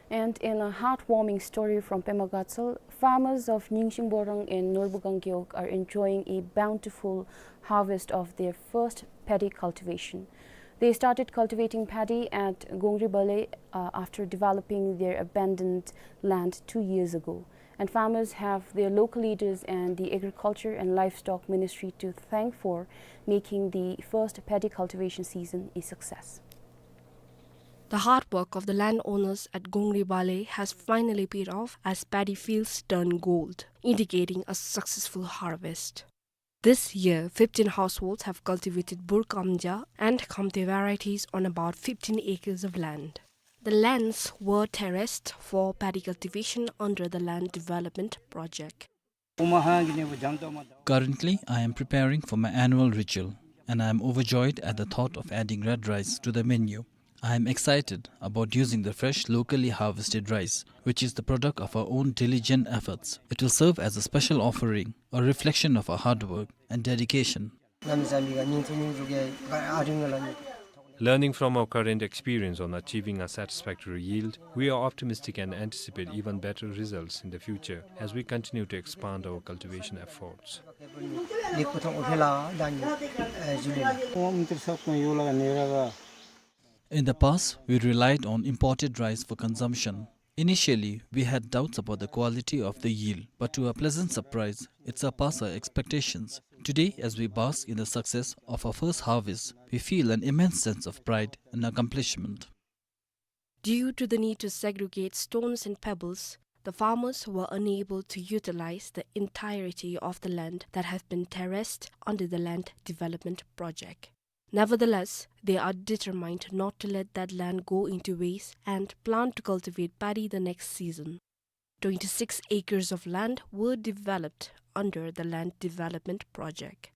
And in a heartwarming story from Pema Gatshel, farmers of Ningsing Borang and Norbu Gangkyeok are enjoying a bountiful harvest of their first paddy cultivation. They started cultivating paddy at Gongri Bale, uh, after developing their abandoned land two years ago. And farmers have their local leaders and the Agriculture and Livestock Ministry to thank for making the first paddy cultivation season a success. The hard work of the landowners at Gongri Bale has finally paid off as paddy fields turn gold, indicating a successful harvest. This year, fifteen households have cultivated Bur Kamja and Khamte varieties on about fifteen acres of land. The lands were terraced for paddy cultivation under the Land Development Project. Currently, I am preparing for my annual ritual, and I am overjoyed at the thought of adding red rice to the menu. I am excited about using the fresh, locally harvested rice, which is the product of our own diligent efforts. It will serve as a special offering, a reflection of our hard work and dedication. Learning from our current experience on achieving a satisfactory yield, we are optimistic and anticipate even better results in the future as we continue to expand our cultivation efforts. In the past, we relied on imported rice for consumption. Initially, we had doubts about the quality of the yield, but to our pleasant surprise, it surpassed our expectations. Today, as we bask in the success of our first harvest, we feel an immense sense of pride and accomplishment. Due to the need to segregate stones and pebbles, the farmers were unable to utilize the entirety of the land that had been terraced under the land development project. Nevertheless, they are determined not to let that land go into waste and plan to cultivate paddy the next season. Twenty-six acres of land were developed under the land development project.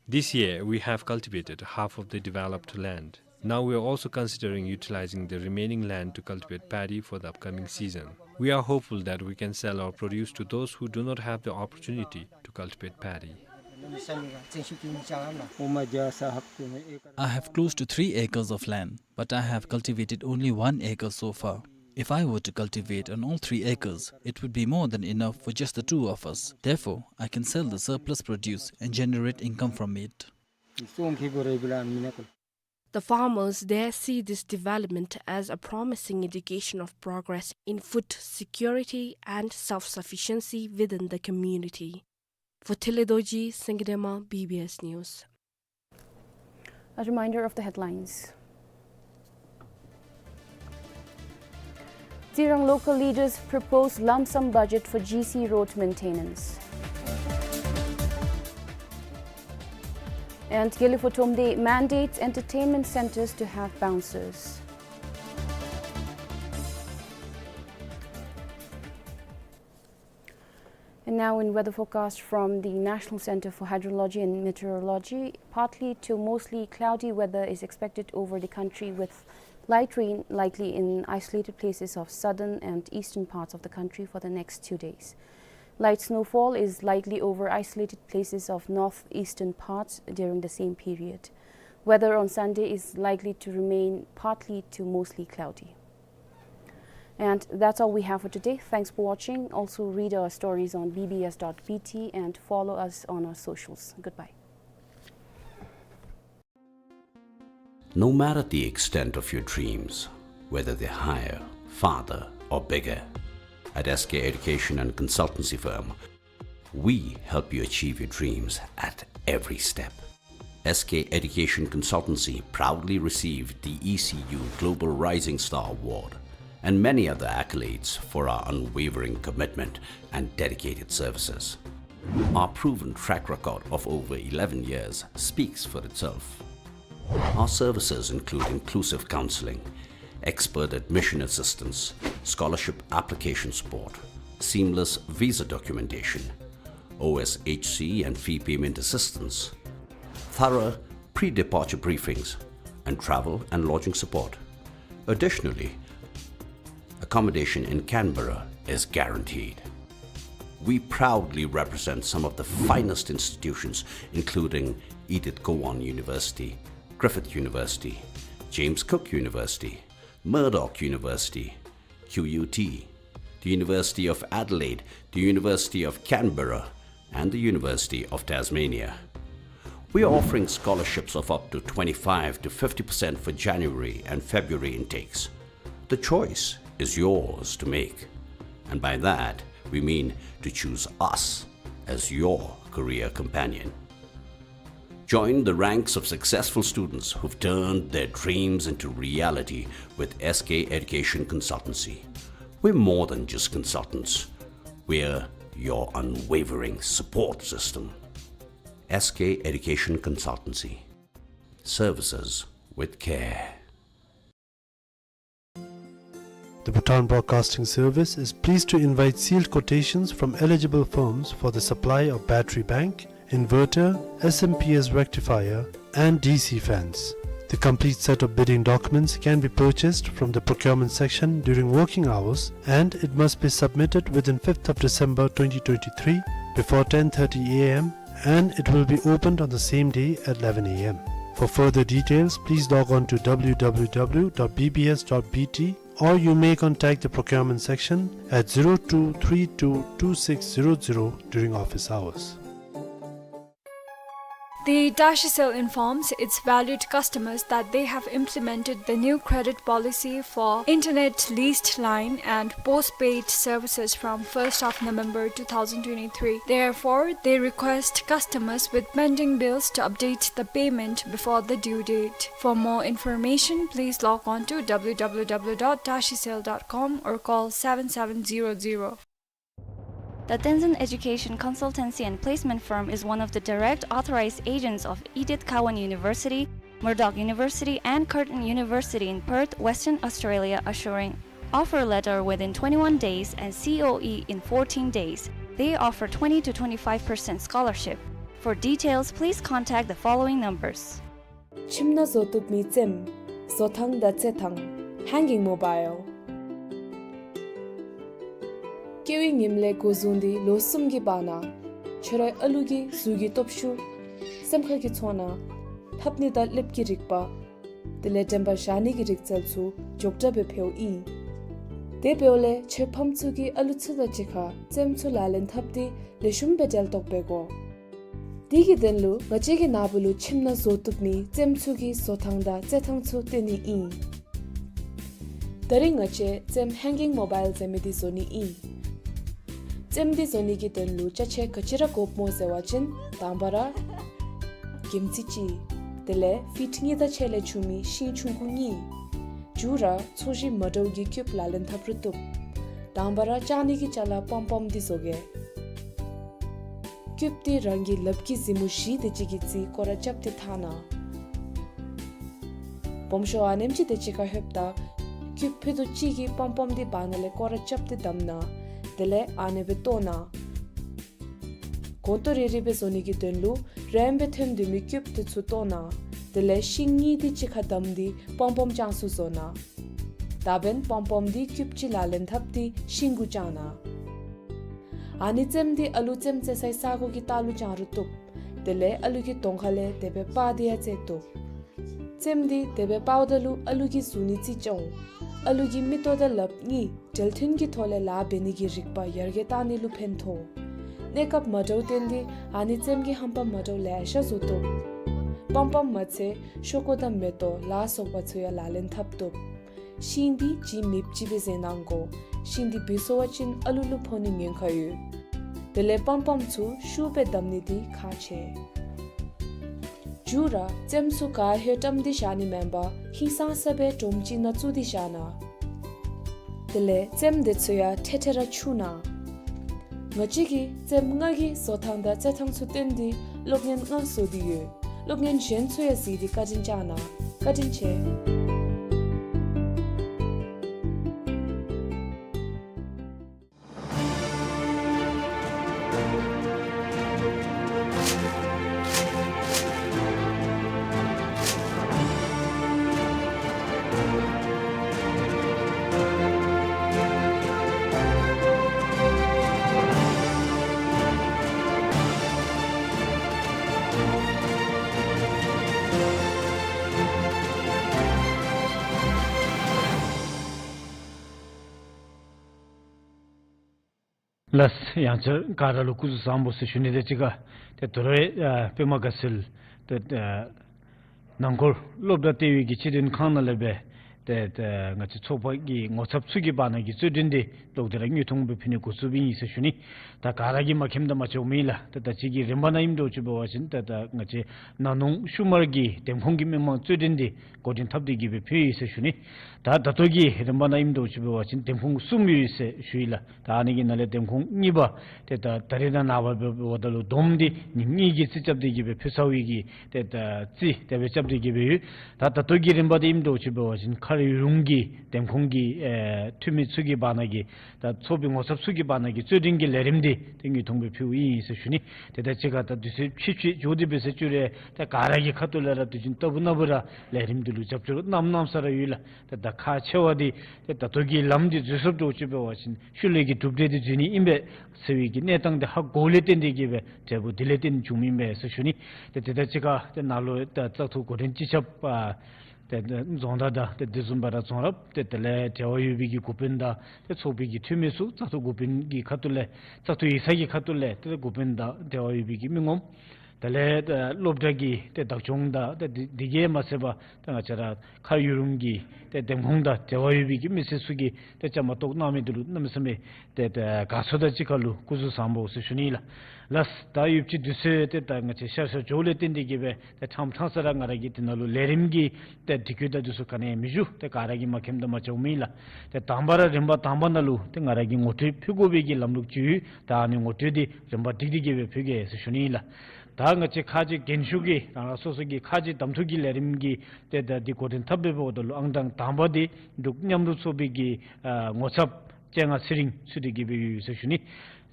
This year, we have cultivated half of the developed land. Now we are also considering utilizing the remaining land to cultivate paddy for the upcoming season. We are hopeful that we can sell our produce to those who do not have the opportunity to cultivate paddy. I have close to three acres of land, but I have cultivated only one acre so far. If I were to cultivate on all three acres, it would be more than enough for just the two of us. Therefore, I can sell the surplus produce and generate income from it. The farmers there see this development as a promising indication of progress in food security and self-sufficiency within the community. For Thelledorji Sangidema, B B S News. A reminder of the headlines. Tsirang local leaders propose lump sum budget for G C road maintenance. And Gelugpa Thromde mandates entertainment centers to have bouncers. And now in weather forecast from the National Center for Hydrology and Meteorology, partly to mostly cloudy weather is expected over the country with light rain likely in isolated places of southern and eastern parts of the country for the next two days. Light snowfall is likely over isolated places of northeastern parts during the same period. Weather on Sunday is likely to remain partly to mostly cloudy. And that's all we have for today. Thanks for watching. Also read our stories on B B S dot B T and follow us on our socials. Goodbye. No matter the extent of your dreams, whether they're higher, farther, or bigger, at S K Education and Consultancy Firm, we help you achieve your dreams at every step. S K Education Consultancy proudly received the E C U Global Rising Star Award and many other accolades for our unwavering commitment and dedicated services. Our proven track record of over eleven years speaks for itself. Our services include inclusive counseling, expert admission assistance, scholarship application support, seamless visa documentation, O S H C and fee payment assistance, thorough pre-departure briefings, and travel and lodging support. Additionally, accommodation in Canberra is guaranteed. We proudly represent some of the finest institutions, including Edith Cowan University, Griffith University, James Cook University, Murdoch University, Q U T, the University of Adelaide, the University of Canberra, and the University of Tasmania. We are offering scholarships of up to twenty-five to fifty percent for January and February intakes. The choice is yours to make, and by that we mean to choose us as your career companion. Join the ranks of successful students who've turned their dreams into reality with S K Education Consultancy. We're more than just consultants. We're your unwavering support system. S K Education Consultancy. Services with care. The Bhutan Broadcasting Service is pleased to invite sealed quotations from eligible firms for the supply of battery bank, inverter, S M P S rectifier, and D C fans. The complete set of bidding documents can be purchased from the procurement section during working hours, and it must be submitted within fifth of December twenty twenty-three before ten thirty A M, and it will be opened on the same day at eleven A M. For further details, please log on to W W W dot B B S dot B T, or you may contact the procurement section at zero two three two two six zero zero during office hours. The Tashi Cell informs its valued customers that they have implemented the new credit policy for internet leased line and postpaid services from first of November two thousand twenty-three. Therefore, they request customers with pending bills to update the payment before the due date. For more information, please log on to W W W dot tashi cell dot com or call seven seven zero zero. The Tenzin Education Consultancy and Placement Firm is one of the direct authorized agents of Edith Cowan University, Murdoch University, and Curtin University in Perth, Western Australia, assuring offer letter within twenty-one days and C O E in fourteen days. They offer twenty to twenty-five percent scholarship. For details, please contact the following numbers. ཁྱིམ་ནང་བཟོ་བཏུབ་མི་ཙེམ། བཟོ་ཐང་དང་རྩེད་ཐང་། Hanging Mobile། སྐྱེ་བའི་ཉིནམ་ལས་འགོ་བཟུང་སྟེ་ལོ་གསུམ་གྱི་བར་ན་ཁྱོད་རའི་ཨ་ལུ་གི་གཟུགས་ཀྱི་སྟོབས་ཤུགས། སེམས་ཁ་གི་ཚོར་སྣང་། ལྷབ་ནི་དང་ལྷེབ་ཀྱི་རིག་པ། དེ་ལས་དྲན་པ་བཞག་ནི་གི་རིག་རྩལ་ཚུ་མགྱོགས་དྲགས་སྦེ་འཕེལཝ་ཨིན། དེ་འབདཝ་ལས་ཁྱོད་ཕམ་ཚུ་གིས་ཨ་ལུ་ཚུ་དང་གཅིག་ཁར་ཙེམ་ཚུ་ལག་ལེན་འཐབ་སྟེ་ལེགས་ཤོམ་སྦེ་འབྲེལ་གཏོགས་འབད་དགོ། དེ་གི་དོན་ལུ་ང་བཅས་ཀྱི་ནཱ་བུ་ལུ་ཁྱིམ་ནང་བཟོ་བཏུབ་མི་ཙེམ་ཚུ་གི་བཟོ་ཐང་དང་རྩེད་ཐང་ཚུ་སྟོན་ནི་ཨིན། ད་རིས་ང་བཅས་ཙེམ་Hanging Mobile ཟེར་མི་འདི་བཟོ་ནི་ཨིན། ཙེམ་འདི་བཟོ་ནི་གི་དོན་ལུ་ཅ་ཆས་ག་ཅི་ར་དགོཔ་སྨོ་ཟེར་བ་ཅིན་དང་པ་ར་གྱིམ་ཙི་གཅིག། དེ་ལས་ཕིཊ་གཉིས་དང་ཕྱེད་ལས་ཆུང་མི་ཤིང་ཆུང་ཀུ་གཉིས། མཇུག་ར་ཚོས་གཞི་མ་འདྲཝ་གི་ཀིའུབ་ལག་ལེན་འཐབ་རུང་བཏུབ། དང་པ་ར་བཅག་ནི་གི་ཅ་ལ་པོམ་པོམ་འདི་བཟོ་གེ། ཀིའུབ་འདི་རང་གི་ལགཔ་གི་གཟིགས་མོ་བཞི་དེ་ཅིག་གི་རྩིས་སྐོར་ར་རྐྱབ་སྟེ་འཐག་གནང་། སྦོམ་ཤོས་ཨ་ནེམ་ཅིག་དེ་ཅིག་ཁར་ལྷོདཔ་ད་ཀིའུབ་ཕུད་རྡོག་གཅིག་གི་པོམ་པོམ་འདི་བར་ན་ལས་སྐོར་ར་རྐྱབ་སྟེ་བསྡམ་གནང་། དེ་ལས་ཨ་ནེ་སྦེ་བཏོག་གནང་། གོང་ཏོ་རེ་རེ་སྦེ་བཟོ་ནི་གི་དོན་ལུ་རིངམོ་སྦེ་ཐོན་སྡོད་མི་ཀིའུབ་དེ་ཚུ་བཏོག་གནང་། དེ་ལས་ཤིང་གཉིས་དེ་གཅིག་ཁར་བསྡམས་ཏེ་པོམ་པོམ་ཅན་ཚུ་བཟོ་གནང་། ད་འབདན་པོམ་པོམ་འདི་ཀིའུབ་གཅིག་ལག་ལེན་འཐབ་སྟེ་ཤིང་གུ་བཅང་གནང་། ཨ་ནི་ཙེམ་འདི་ཨ་ལུ་ཙེམ་རྩེ་སའི་ས་གོ་གི་ལྟག་ལུ་བཅང་རུང་བཏུབ། དེ་ལས་ཨ་ལུ་གི་གདོང་ཁ་ལས་དེ་སྦེ་པར་འདི་ཡང་བརྩེགས་བཏུབ། ཙེམ་འདི་དེ་སྦེ་པརཝ་ད་ལུ་ཨ་ལུ་གི་གཟུགས་ནི་རྩིས་རྐྱབ་འོང་། ཨ་ལུ་གི་མིག་ཏོ་དང་ལགཔ་གཉིས་འབྲེལ་མཐུན་གྱི་ཐོག་ལས་ལཱ་འབད་ནི་གི་རིག་པ་ཡར་རྒྱས་གཏང་ནི་ལུ་ཕན་ཐོགས། གནས་སྐབས་མ་འདྲཝ་བརྟེན་ཏེ་ཨ་ནི་ཙེམ་གྱི་ཧམ་པ་མ་འདྲཝ་ལེ་ཤ་བཟོ་བཏུབ། པོམ་པོམ་མ་ཚད་ཤོག་ཀུ་དང་མེ་ཏོག་ལ་སོགས་པ་ཚུ་ཡང་ལག་ལེན་འཐབ་བཏུབ། ཤིང་འདི་ལྗིད་མེདཔ་ཅིག་སྦེ་བཟོ་གནང་དགོ། ཤིང་འདི་བུད་སོང་བ་ཅིན་ཨ་ལུ་ལུ་ཕོག་ནི་ཉེན་ཁ་ཡོད། དེ་ལས་པོམ་པོམ་ཚུ་ཤུགས་སྦེ་བསྡམ་ནི་འདི་ཁག་ཆེ། མཇུག་ར་ཙེམ་ཚུ་ག་ཧེ་བཀྲམ་སྟེ་བཞག་ནི་མེན་པར་ཧིང་སངས་ས་སྦེ་སྒྲོམ་ཅིག་ནང་བཙུགས་ཏེ་བཞག་གནང་། དེ་ལས་ཙེམ་དེ་ཚུ་ཡང་ཐེ་ཐེ་ར་འཁྱུ་གནང་། ང་བཅས་ཀྱིས་ཙེམ་ལྔ་གི་བཟོ་ཐང་དང་རྩེད་ཐང་ཚུ་སྟོན་ཏེ་སློབ་གཉེར་ལྔ་བཟོ་སྟེ་ཡོད། སློབ་གཉེར་གཞན་ཚུ་ཡང་གཟིགས་ཏེ་བཀའ་དྲིན་བསྐྱང་གནང་། བཀའ་དྲིན་ཆེ། ལགས། ཡང་བསྐྱར་ག་ར་ལུ་སྐུ་གཟུགས་བཟང་པོ་ཟེར་ཞུ་ནི་དང་གཅིག་ཁར་ཏེ་ད་རུང་ཨ་པདྨ་དགའ་ཚལ་ཏེ་ཨ་ནང་འཁོད་སློབ་གྲྭ་ལྟེ་བའི་གི་སྤྱི་མགྲོན་ཁང་ནང་ལས་སྦེ་ཏེ་ཏེ་ང་བཅས་ཚོགས་པ་གི་ངོ་ཚབ་ཚུ་གི་བར་ན་གི་རྩོད་འགྲན་འདི་ལོག་སྟེ་ར་དངོས་མཐོང་སྦེ་ཕུལ་ནི་འགོ་བཙུགསཔ་ཨིན་ཟེར་ཞུ་ནི། ད་ག་ར་གིས་མ་མཁྱེནམ་ད་མ་ཆོགཔ་མེད་ལགས། ད་ད་ཅི་གི་རིམ་པ་ནང་ཨིནམ་འདྲཝ་ཅིག་འབད་བ་ཅིན་ད་ད་ང་བཅས་ན་ནིང་ཤུལ་མ་གི་འདེམས་ཁོངས་ཀྱི་མི་མང་རྩོད་འགྲན་འདི་འགོ་འདྲེན་འཐབ་སྟེ་གི་སྦེ་ཕུལ་ཡི་ཟེར་ཞུ་ནི། ད་ད་ལྟོ་གི་རིམ་པ་ནང་ཨིནམ་འདྲཝ་ཅིག་འབད་བ་ཅིན་འདེམས་ཁོངས་གསུམ་ཡོད་ཟེར་ཞུ་ཡི་ལགས། ད་ཨ་ནི་གི་ནང་ལས་འདེམས་ཁོངས་གཉིས་པ་ཏེ་ད་ད་རིས་དང་ནངས་པ་འབདཝ་ད་ལུ་བསྡོམས་ཏེ་ཉིནམ་གཉིས་ཀྱི་རྩིས་རྐྱབ་སྟེ་གི་སྦེ་ཕུལ་ཚར་བའི་གི་ཏེ་ད་རྩིས་དེ་སྦེ་རྐྱབ་སྟེ་གི་སྦེ་ཡོད། ད་ད་ལྟོ་གི་རིམ་པ་འདི་ཨིནམ་འདྲཝ་ཅིག་འབད་བ་ཅིན་ ཁར་ཡུ་རུང་གི་འདེམས་ཁོངས་ཀྱི་ཨེ་འཐུས་མི་ཚུ་གི་བར་ན་གི་ད་ཚོགས་པའི་ངོ་ཚབ་ཚུ་གི་བར་ན་གི་རྩོད་འགྲན་གྱི་ལས་རིམ་འདི་ཏེ་དངོས་མཐོང་སྦེ་ཕུལཝ་ཨིན་ཟེར་ཞུ་ནི། ཏེ་ད་ཅི་ཁར་ད་དུས་ཚོད་ཕྱི་ཕྱི་འགྱོ་སྟེ་འབད་ཟེར་ཅི་རུང་ཏེ་ག་ར་གི་ཁ་ཐུག་ལས་ར་དུས་རྒྱུན་ལྟ་བུ་ན་བུ་ར་ལས་རིམ་འདི་ལུ་རྒྱབ་སྐྱོར་གནང་གནངམ་ས་ར་ཡོད་ལགས། ཏེ་ད་ཁག་ཆེ་བ་འདི་ཏེ་ད་ལྟོ་གི་ལམ་འདི་འཛོལ་སོངམ་འདྲཝ་ཅིག་འབད་བ་ཅིན་ཤུལ་ལས་ཀྱི་གྲུབ་འབྲས་འདི་འཛོལ་ནི་ཨིན་པས་ཟེར་བའི་གི་གནས་སྟངས་འདི་ཧ་གོཝ་ལས་བརྟེན་ཏེ་གི་སྦེ་འབྲས་བུ་འདི་ལས་བརྟེན་བྱུངམ་ཨིན་པས་ཟེར་ཞུ་ནི། ཏེ་ཏེ་ད་ཅི་ཁར་ཏེ་ནཱ་ལུ་ད་བཙག་འཐུ་འགོ་འདྲེན་སྤྱི་ཁྱབ་ཨ་ཏེ་རྫོང་བདག་དང་ཏེ་དེ་བཟུམ་སྦེ་ར་རྫོང་རབ་ཏེ་དེ་ལས་འབྲེལ་བ་ཡོད་པའི་གི་འགོ་དཔོན་དང་ཏེ་ཚོགས་པའི་གི་འཐུས་མི་ཚུ་བཙག་འཐུ་འགོ་དཔོན་གྱི་ཁ་ཐུག་ལས་བཙག་འཐུ་ཡིག་ཚང་གི་ཁ་ཐུག་ལས་ཏེ་འགོ་དཔོན་དང་འབྲེལ་བ་ཡོད་པའི་གི་མི་ངོམ་དེ་ལས་ཏེ་སློབ་གྲྭ་གི་ཏེ་བདག་སྐྱོང་དང་ཏེ་དེ་དེ་གིས་མ་ཚད་པར་ཏེ་ང་བཅས་ར་ཁར་ཡུ་རུང་གི་ཏེ་འདེམས་ཁོངས་དང་འབྲེལ་བ་ཡོད་པའི་གི་མི་སེར་ཚུ་གིས་ཏེ་བཅའ་མར་གཏོགས་གནང་མི་འདི་ལུ་གནམ་མེད་ས་མེད་ཏེ་ཏེ་དགའ་ཚོར་དང་གཅིག་ཁར་ལུ་སྐུ་གཟུགས་བཟང་པོ་ཟེར་ཞུ་ནི་ལགས། ལགས་ད་ཡོདཔ་ཅིག་དུས་ཚོད་ཏེ་ད་ང་བཅས་ཤར་ཤར་འགྱོཝ་ལས་བརྟེན་ཏེ་གི་སྦེ་ཏེ་ཕྲང་ཕྲང་ས་ར་ང་ར་གིས་དེ་ནང་ལུ་ལས་རིམ་གྱི་ཏེ་སྒྲིག་བཀོད་དང་འདི་ཚུ་ག་ནི་མི་ཞུ། ཏེ་ག་ར་གིས་མ་མཁྱེནམ་དང་མ་བྱཝ་མེད་ལགས། ཏེ་དང་པ་ར་རིམ་པ་དང་པ་ནང་ལུ་ཏེ་ང་ར་གིས་ངོ་སྤྲོད་ཕུལ་དགོ་པའི་གི་ལམ་ལུགས་ཅིག་ཡོད། ད་ཨ་ནི་ངོ་སྤྲོད་འདི་རིམ་པ་སྒྲིག་སྟེ་གི་སྦེ་ཕུལ་གེ་ཟེར་ཞུ་ནི་ལགས། ད་ང་བཅས་ཁག་ཅིག་རྒན་ཤོས་ཀྱི་རང་རང་སོ་སོ་གི་ཁག་ཅིག་གདམ་འཐུ་གི་ལས་རིམ་གྱི་ཏེ་ད་འདི་འགོ་འདྲེན་འཐབ་སྦེ་འབདཝ་ད་ལུ་ཨང་གྲངས་དང་པ་འདི་འབྲུག་མཉམ་རུབ་ཚོགས་པའི་གི་ཨ་ངོ་ཚབ་སྤྱན་སྔ་ཚེ་རིང་ཚུད་དེ་གི་སྦེ་ཡོད་ཟེར་ཞུ་ནི།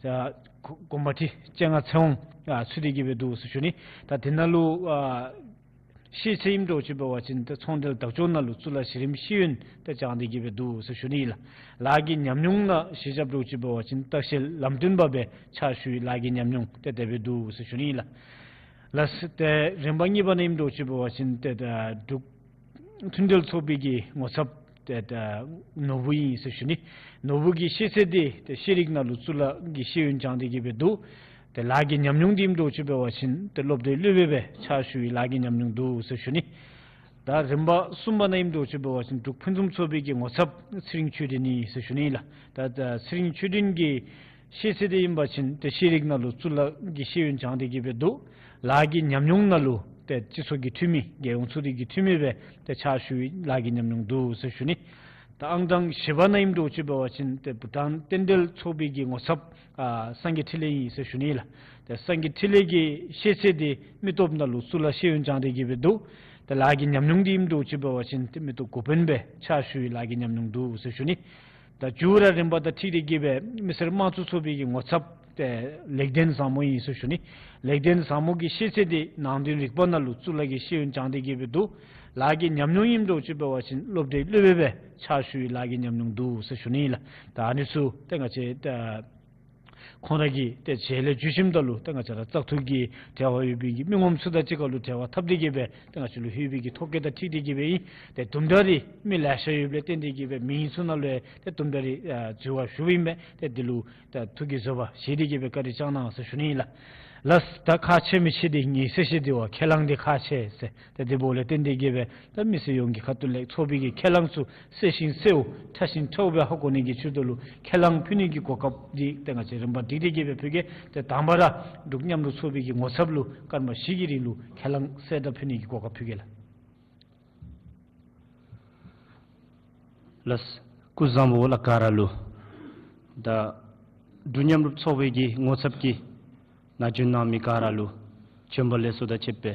ཨ་གོ་གོང་མ་ཁྲི་སྤྱན་སྔ་ཚེ་དབང་ཨ་ཚུད་དེ་གི་སྦེ་འདུག་ཟེར་ཞུ་ནི། ད་དེ་ནང་ལུ་ཨ་ཤེས་ཚད་ཨིནམ་འདྲཝ་ཅིག་འབད་བ་ཅིན་ཏེ་ཚོང་འབྲེལ་བདག་སྐྱོང་ནང་ལུ་གཙུག་ལག་གཞི་རིམ་ཤེས་ཡོན་ཏེ་སྦྱང་སྟེ་གི་སྦེ་འདུག་ཟེར་ཞུ་ནི་ལགས། ལཱ་གི་ཉམས་མྱོང་ནང་གཞི་བཞགཔ་འདྲཝ་ཅིག་འབད་བ་ཅིན་ལྟ་བཤལ་ལམ་སྟོན་པ་སྦེ་ཕྱག་ཞུ་བའི་ལཱ་གི་ཉམས་མྱོང་ཏེ་དེ་སྦེ་འདུག་ཟེར་ཞུ་ནི་ལགས། ལགས་སོ། ཏེ་རིམ་པ་གཉིས་པ་ནང་ཨིནམ་འདྲཝ་ཅིག་འབད་བ་ཅིན་ཏེ་ད་འབྲུག་མཐུན་འབྲེལ་ཚོགས་པའི་གི་ངོ་ཚབ་ཏེ་ད་ནོར་བུ་ཨིན་ཟེར་ཞུ་ནི། ནོར་བུ་གི་ཤེས་ཚད་འདི་ཏེ་ཤེས་རིག་ནང་ལུ་གཙུག་ལག་གི་ཤེས་ཡོན་སྦྱང་སྟེ་གི་སྦེ་འདུག། ཏེ་ལཱ་གི་ཉམས་མྱོང་འདི་ཨིནམ་འདྲཝ་ཅིག་འབད་བ་ཅིན་ཏེ་སློབ་གྲྭའི་སློབ་དཔོན་སྦེ་ཕྱག་ཞུ་བའི་ལཱ་གི་ཉམས་མྱོང་འདུག་ཟེར་ཞུ་ནི། ད་རིམ་པ་གསུམ་པ་ནང་ཨིནམ་འདྲཝ་ཅིག་འབད་བ་ཅིན་འབྲུག་ཕུན་སུམ་ཚོགས་པའི་གི་ངོ་ཚབ་ཚེ་རིང་ཆོས་སྒྲོན་ཨིན་ཟེར་ཞུ་ནི་ལགས། ད་ད་ཚེ་རིང་ཆོས་སྒྲོན་གྱི་ཤེས་ཚད་འདི་ཨིན་པ་ཅིན་ཏེ་ཤེས་རིག་ནང་ལུ་གཙུག་ལག་གི་ཤེས་ཡོན་སྦྱང་སྟེ་གི་སྦེ་འདུག། ལཱ་གི་ཉམས་མྱོང་ནང་ལུ་ཏེ་སྤྱི་ཚོགས་ཀྱི་འཐུས་མི་རྒྱལ་ཡོངས་ཚོགས་སྡེ་གི་འཐུས་མི་སྦེ་ཏེ་ཕྱག་ཞུ་བའི་ལཱ་གི་ཉམས་མྱོང་འདུག་ཟེར་ཞུ་ནི། ད་ཨང་གྲངས་བཞི་པ་ནང་ཨིནམ་འདྲཝ་ཅིག་འབད་བ་ཅིན་ཏེ་བྷུ་ཊཱན་རྟེན་འབྲེལ་ཚོགས་པའི་གི་ངོ་ཚབ་ཨ་སངས་རྒྱས་འཕྲིན་ལས་ཨིན་ཟེར་ཞུ་ནི་ལགས། ཏེ་སངས་རྒྱས་འཕྲིན་ལས་ཀྱི་ཤེས་ཚད་འདི་མི་སྟོབས་ནང་ལུ་གཙུག་ལག་ཤེས་ཡོན་སྦྱང་སྟེ་གི་སྦེ་འདུག། ཏེ་ལཱ་གི་ཉམས་མྱོང་འདི་ཨིནམ་འདྲཝ་ཅིག་འབད་བ་ཅིན་ཏེ་མི་སྟོབས་འགོ་དཔོན་སྦེ་ཕྱག་ཞུ་བའི་ལཱ་གི་ཉམས་མྱོང་འདུག་ཟེར་ཞུ་ནི། ད་མཇུག་ར་རིམ་པ་དང་འཁྲིལ་ཏེ་གི་སྦེ་མི་སེར་དམངས་གཙོ་ཚོགས་པའི་གི་ངོ་ཚབ་ཏེ་ལེགས་ལྡན་བཟང་མོ་ཨིན་ཟེར་ཞུ་ནི། ལེགས་ལྡན་བཟང་མོ་གི་ཤེས་ཚད་འདི་ནང་དོན་རིག་པ་ནང་ལུ་གཙུག་ལག་གི་ཤེས་ཡོན་སྦྱང་སྟེ་གི་སྦེ་འདུག། ལཱ་གི་ཉམས་མྱོང་ཨིནམ་འདྲཝ་ཅིག་འབད་བ་ཅིན་སློབ་གྲྭའི་སློབ་དཔོན་སྦེ་ཕྱག་ཞུ་བའི་ལཱ་གི་ཉམས་མྱོང་འདུག་ཟེར་ཞུ་ནི་ལགས། ད་ཨ་ནི་ཚུ་ཏེ་ང་བཅས་ད་ཁོང་ར་གི་ཏེ་རྗེས་ལས་འཇུག་ཞིནམ་ད་ལུ་ཏེ་ང་བཅས་ར་བཙག་འཐུ་གི་འབྲེལ་བ་ཡོད་པའི་གི་མི་ངོམ་ཚུ་དང་གཅིག་ཁར་ལུ་འབྲེལ་བ་འཐབ་སྟེ་གི་སྦེ་ཏེ་ང་བཅས་ལུ་ལྷོད་པའི་གི་ཐོ་བཀོད་དང་འཁྲིལ་ཏེ་གི་སྦེ་ཨིན། ཏེ་དུམ་གྲ་རེ་མི་ལེ་ཤ་ཡོདཔ་ལས་བརྟེན་ཏེ་གི་སྦེ་མིང་ཚུ་ནང་ལུ་ཡང་ཏེ་དུམ་གྲ་རེ་ཨ་འཛོལ་བ་ཞུཝ་ཨིན་པས། ཏེ་འདི་ལུ་ད་ཐུགས་ཀྱི་བཟོད་པ་བཞེས་ཏེ་གི་སྦེ་བཀའ་དྲིན་བསྐྱང་གནང་ཟེར་ཞུ་ནི་ཨིན་ལགས། ལགས། ད་ཁག་ཆེ་མི་ཆེ་འདི་ངེའི་གསལ་བཤད་འདི་བ་ཁས་བླངས་འདི་ཁག་ཆེ་ཟེར། ཏེ་འདི་འབདཝ་ལས་བརྟེན་ཏེ་གི་སྦེ་ད་མི་སེར་ཡོངས་ཀྱི་ཁ་ཐུག་ལས་ཚོགས་པའི་གི་ཁས་བླངས་ཚུ་གསལ་ཞིང་གསལཝ་ཕྲ་ཞིང་ཕྲའུ་སྦེ་ཧ་གོ་ནི་གི་ཕྱིར་དུ་ལུ་ཁས་བླངས་ཕུལ་ནི་གི་གོ་སྐབས་འདི་ཏེ་ང་བཅས་རིམ་པ་སྒྲིག་སྟེ་གི་སྦེ་ཕུལ་གེ། ཏེ་དང་པ་ར་འབྲུག་མཉམ་རུབ་ཚོགས་པའི་གི་ངོ་ཚབ་ལུ་སྐར་མ་བཞི་གི་རིང་ལུ་ཁས་བླངས་གསལ་བསྒྲགས་ཕུལ་ནི་གི་གོ་སྐབས་ཕུལ་གེ་ལགས། ལགས། སྐུ་གཟུགས་བཟང་པོ་ལགས་ག་ར་ལུ། ད་འབྲུག་མཉམ་རུབ་ཚོགས་པའི་གི་ངོ་ཚབ་ཀྱིས་ནཱ་བྱོན་གནང་མི་ག་ར་ལུ་བྱོན་པ་ལེགས་སོ་དང་བཅས་པའི་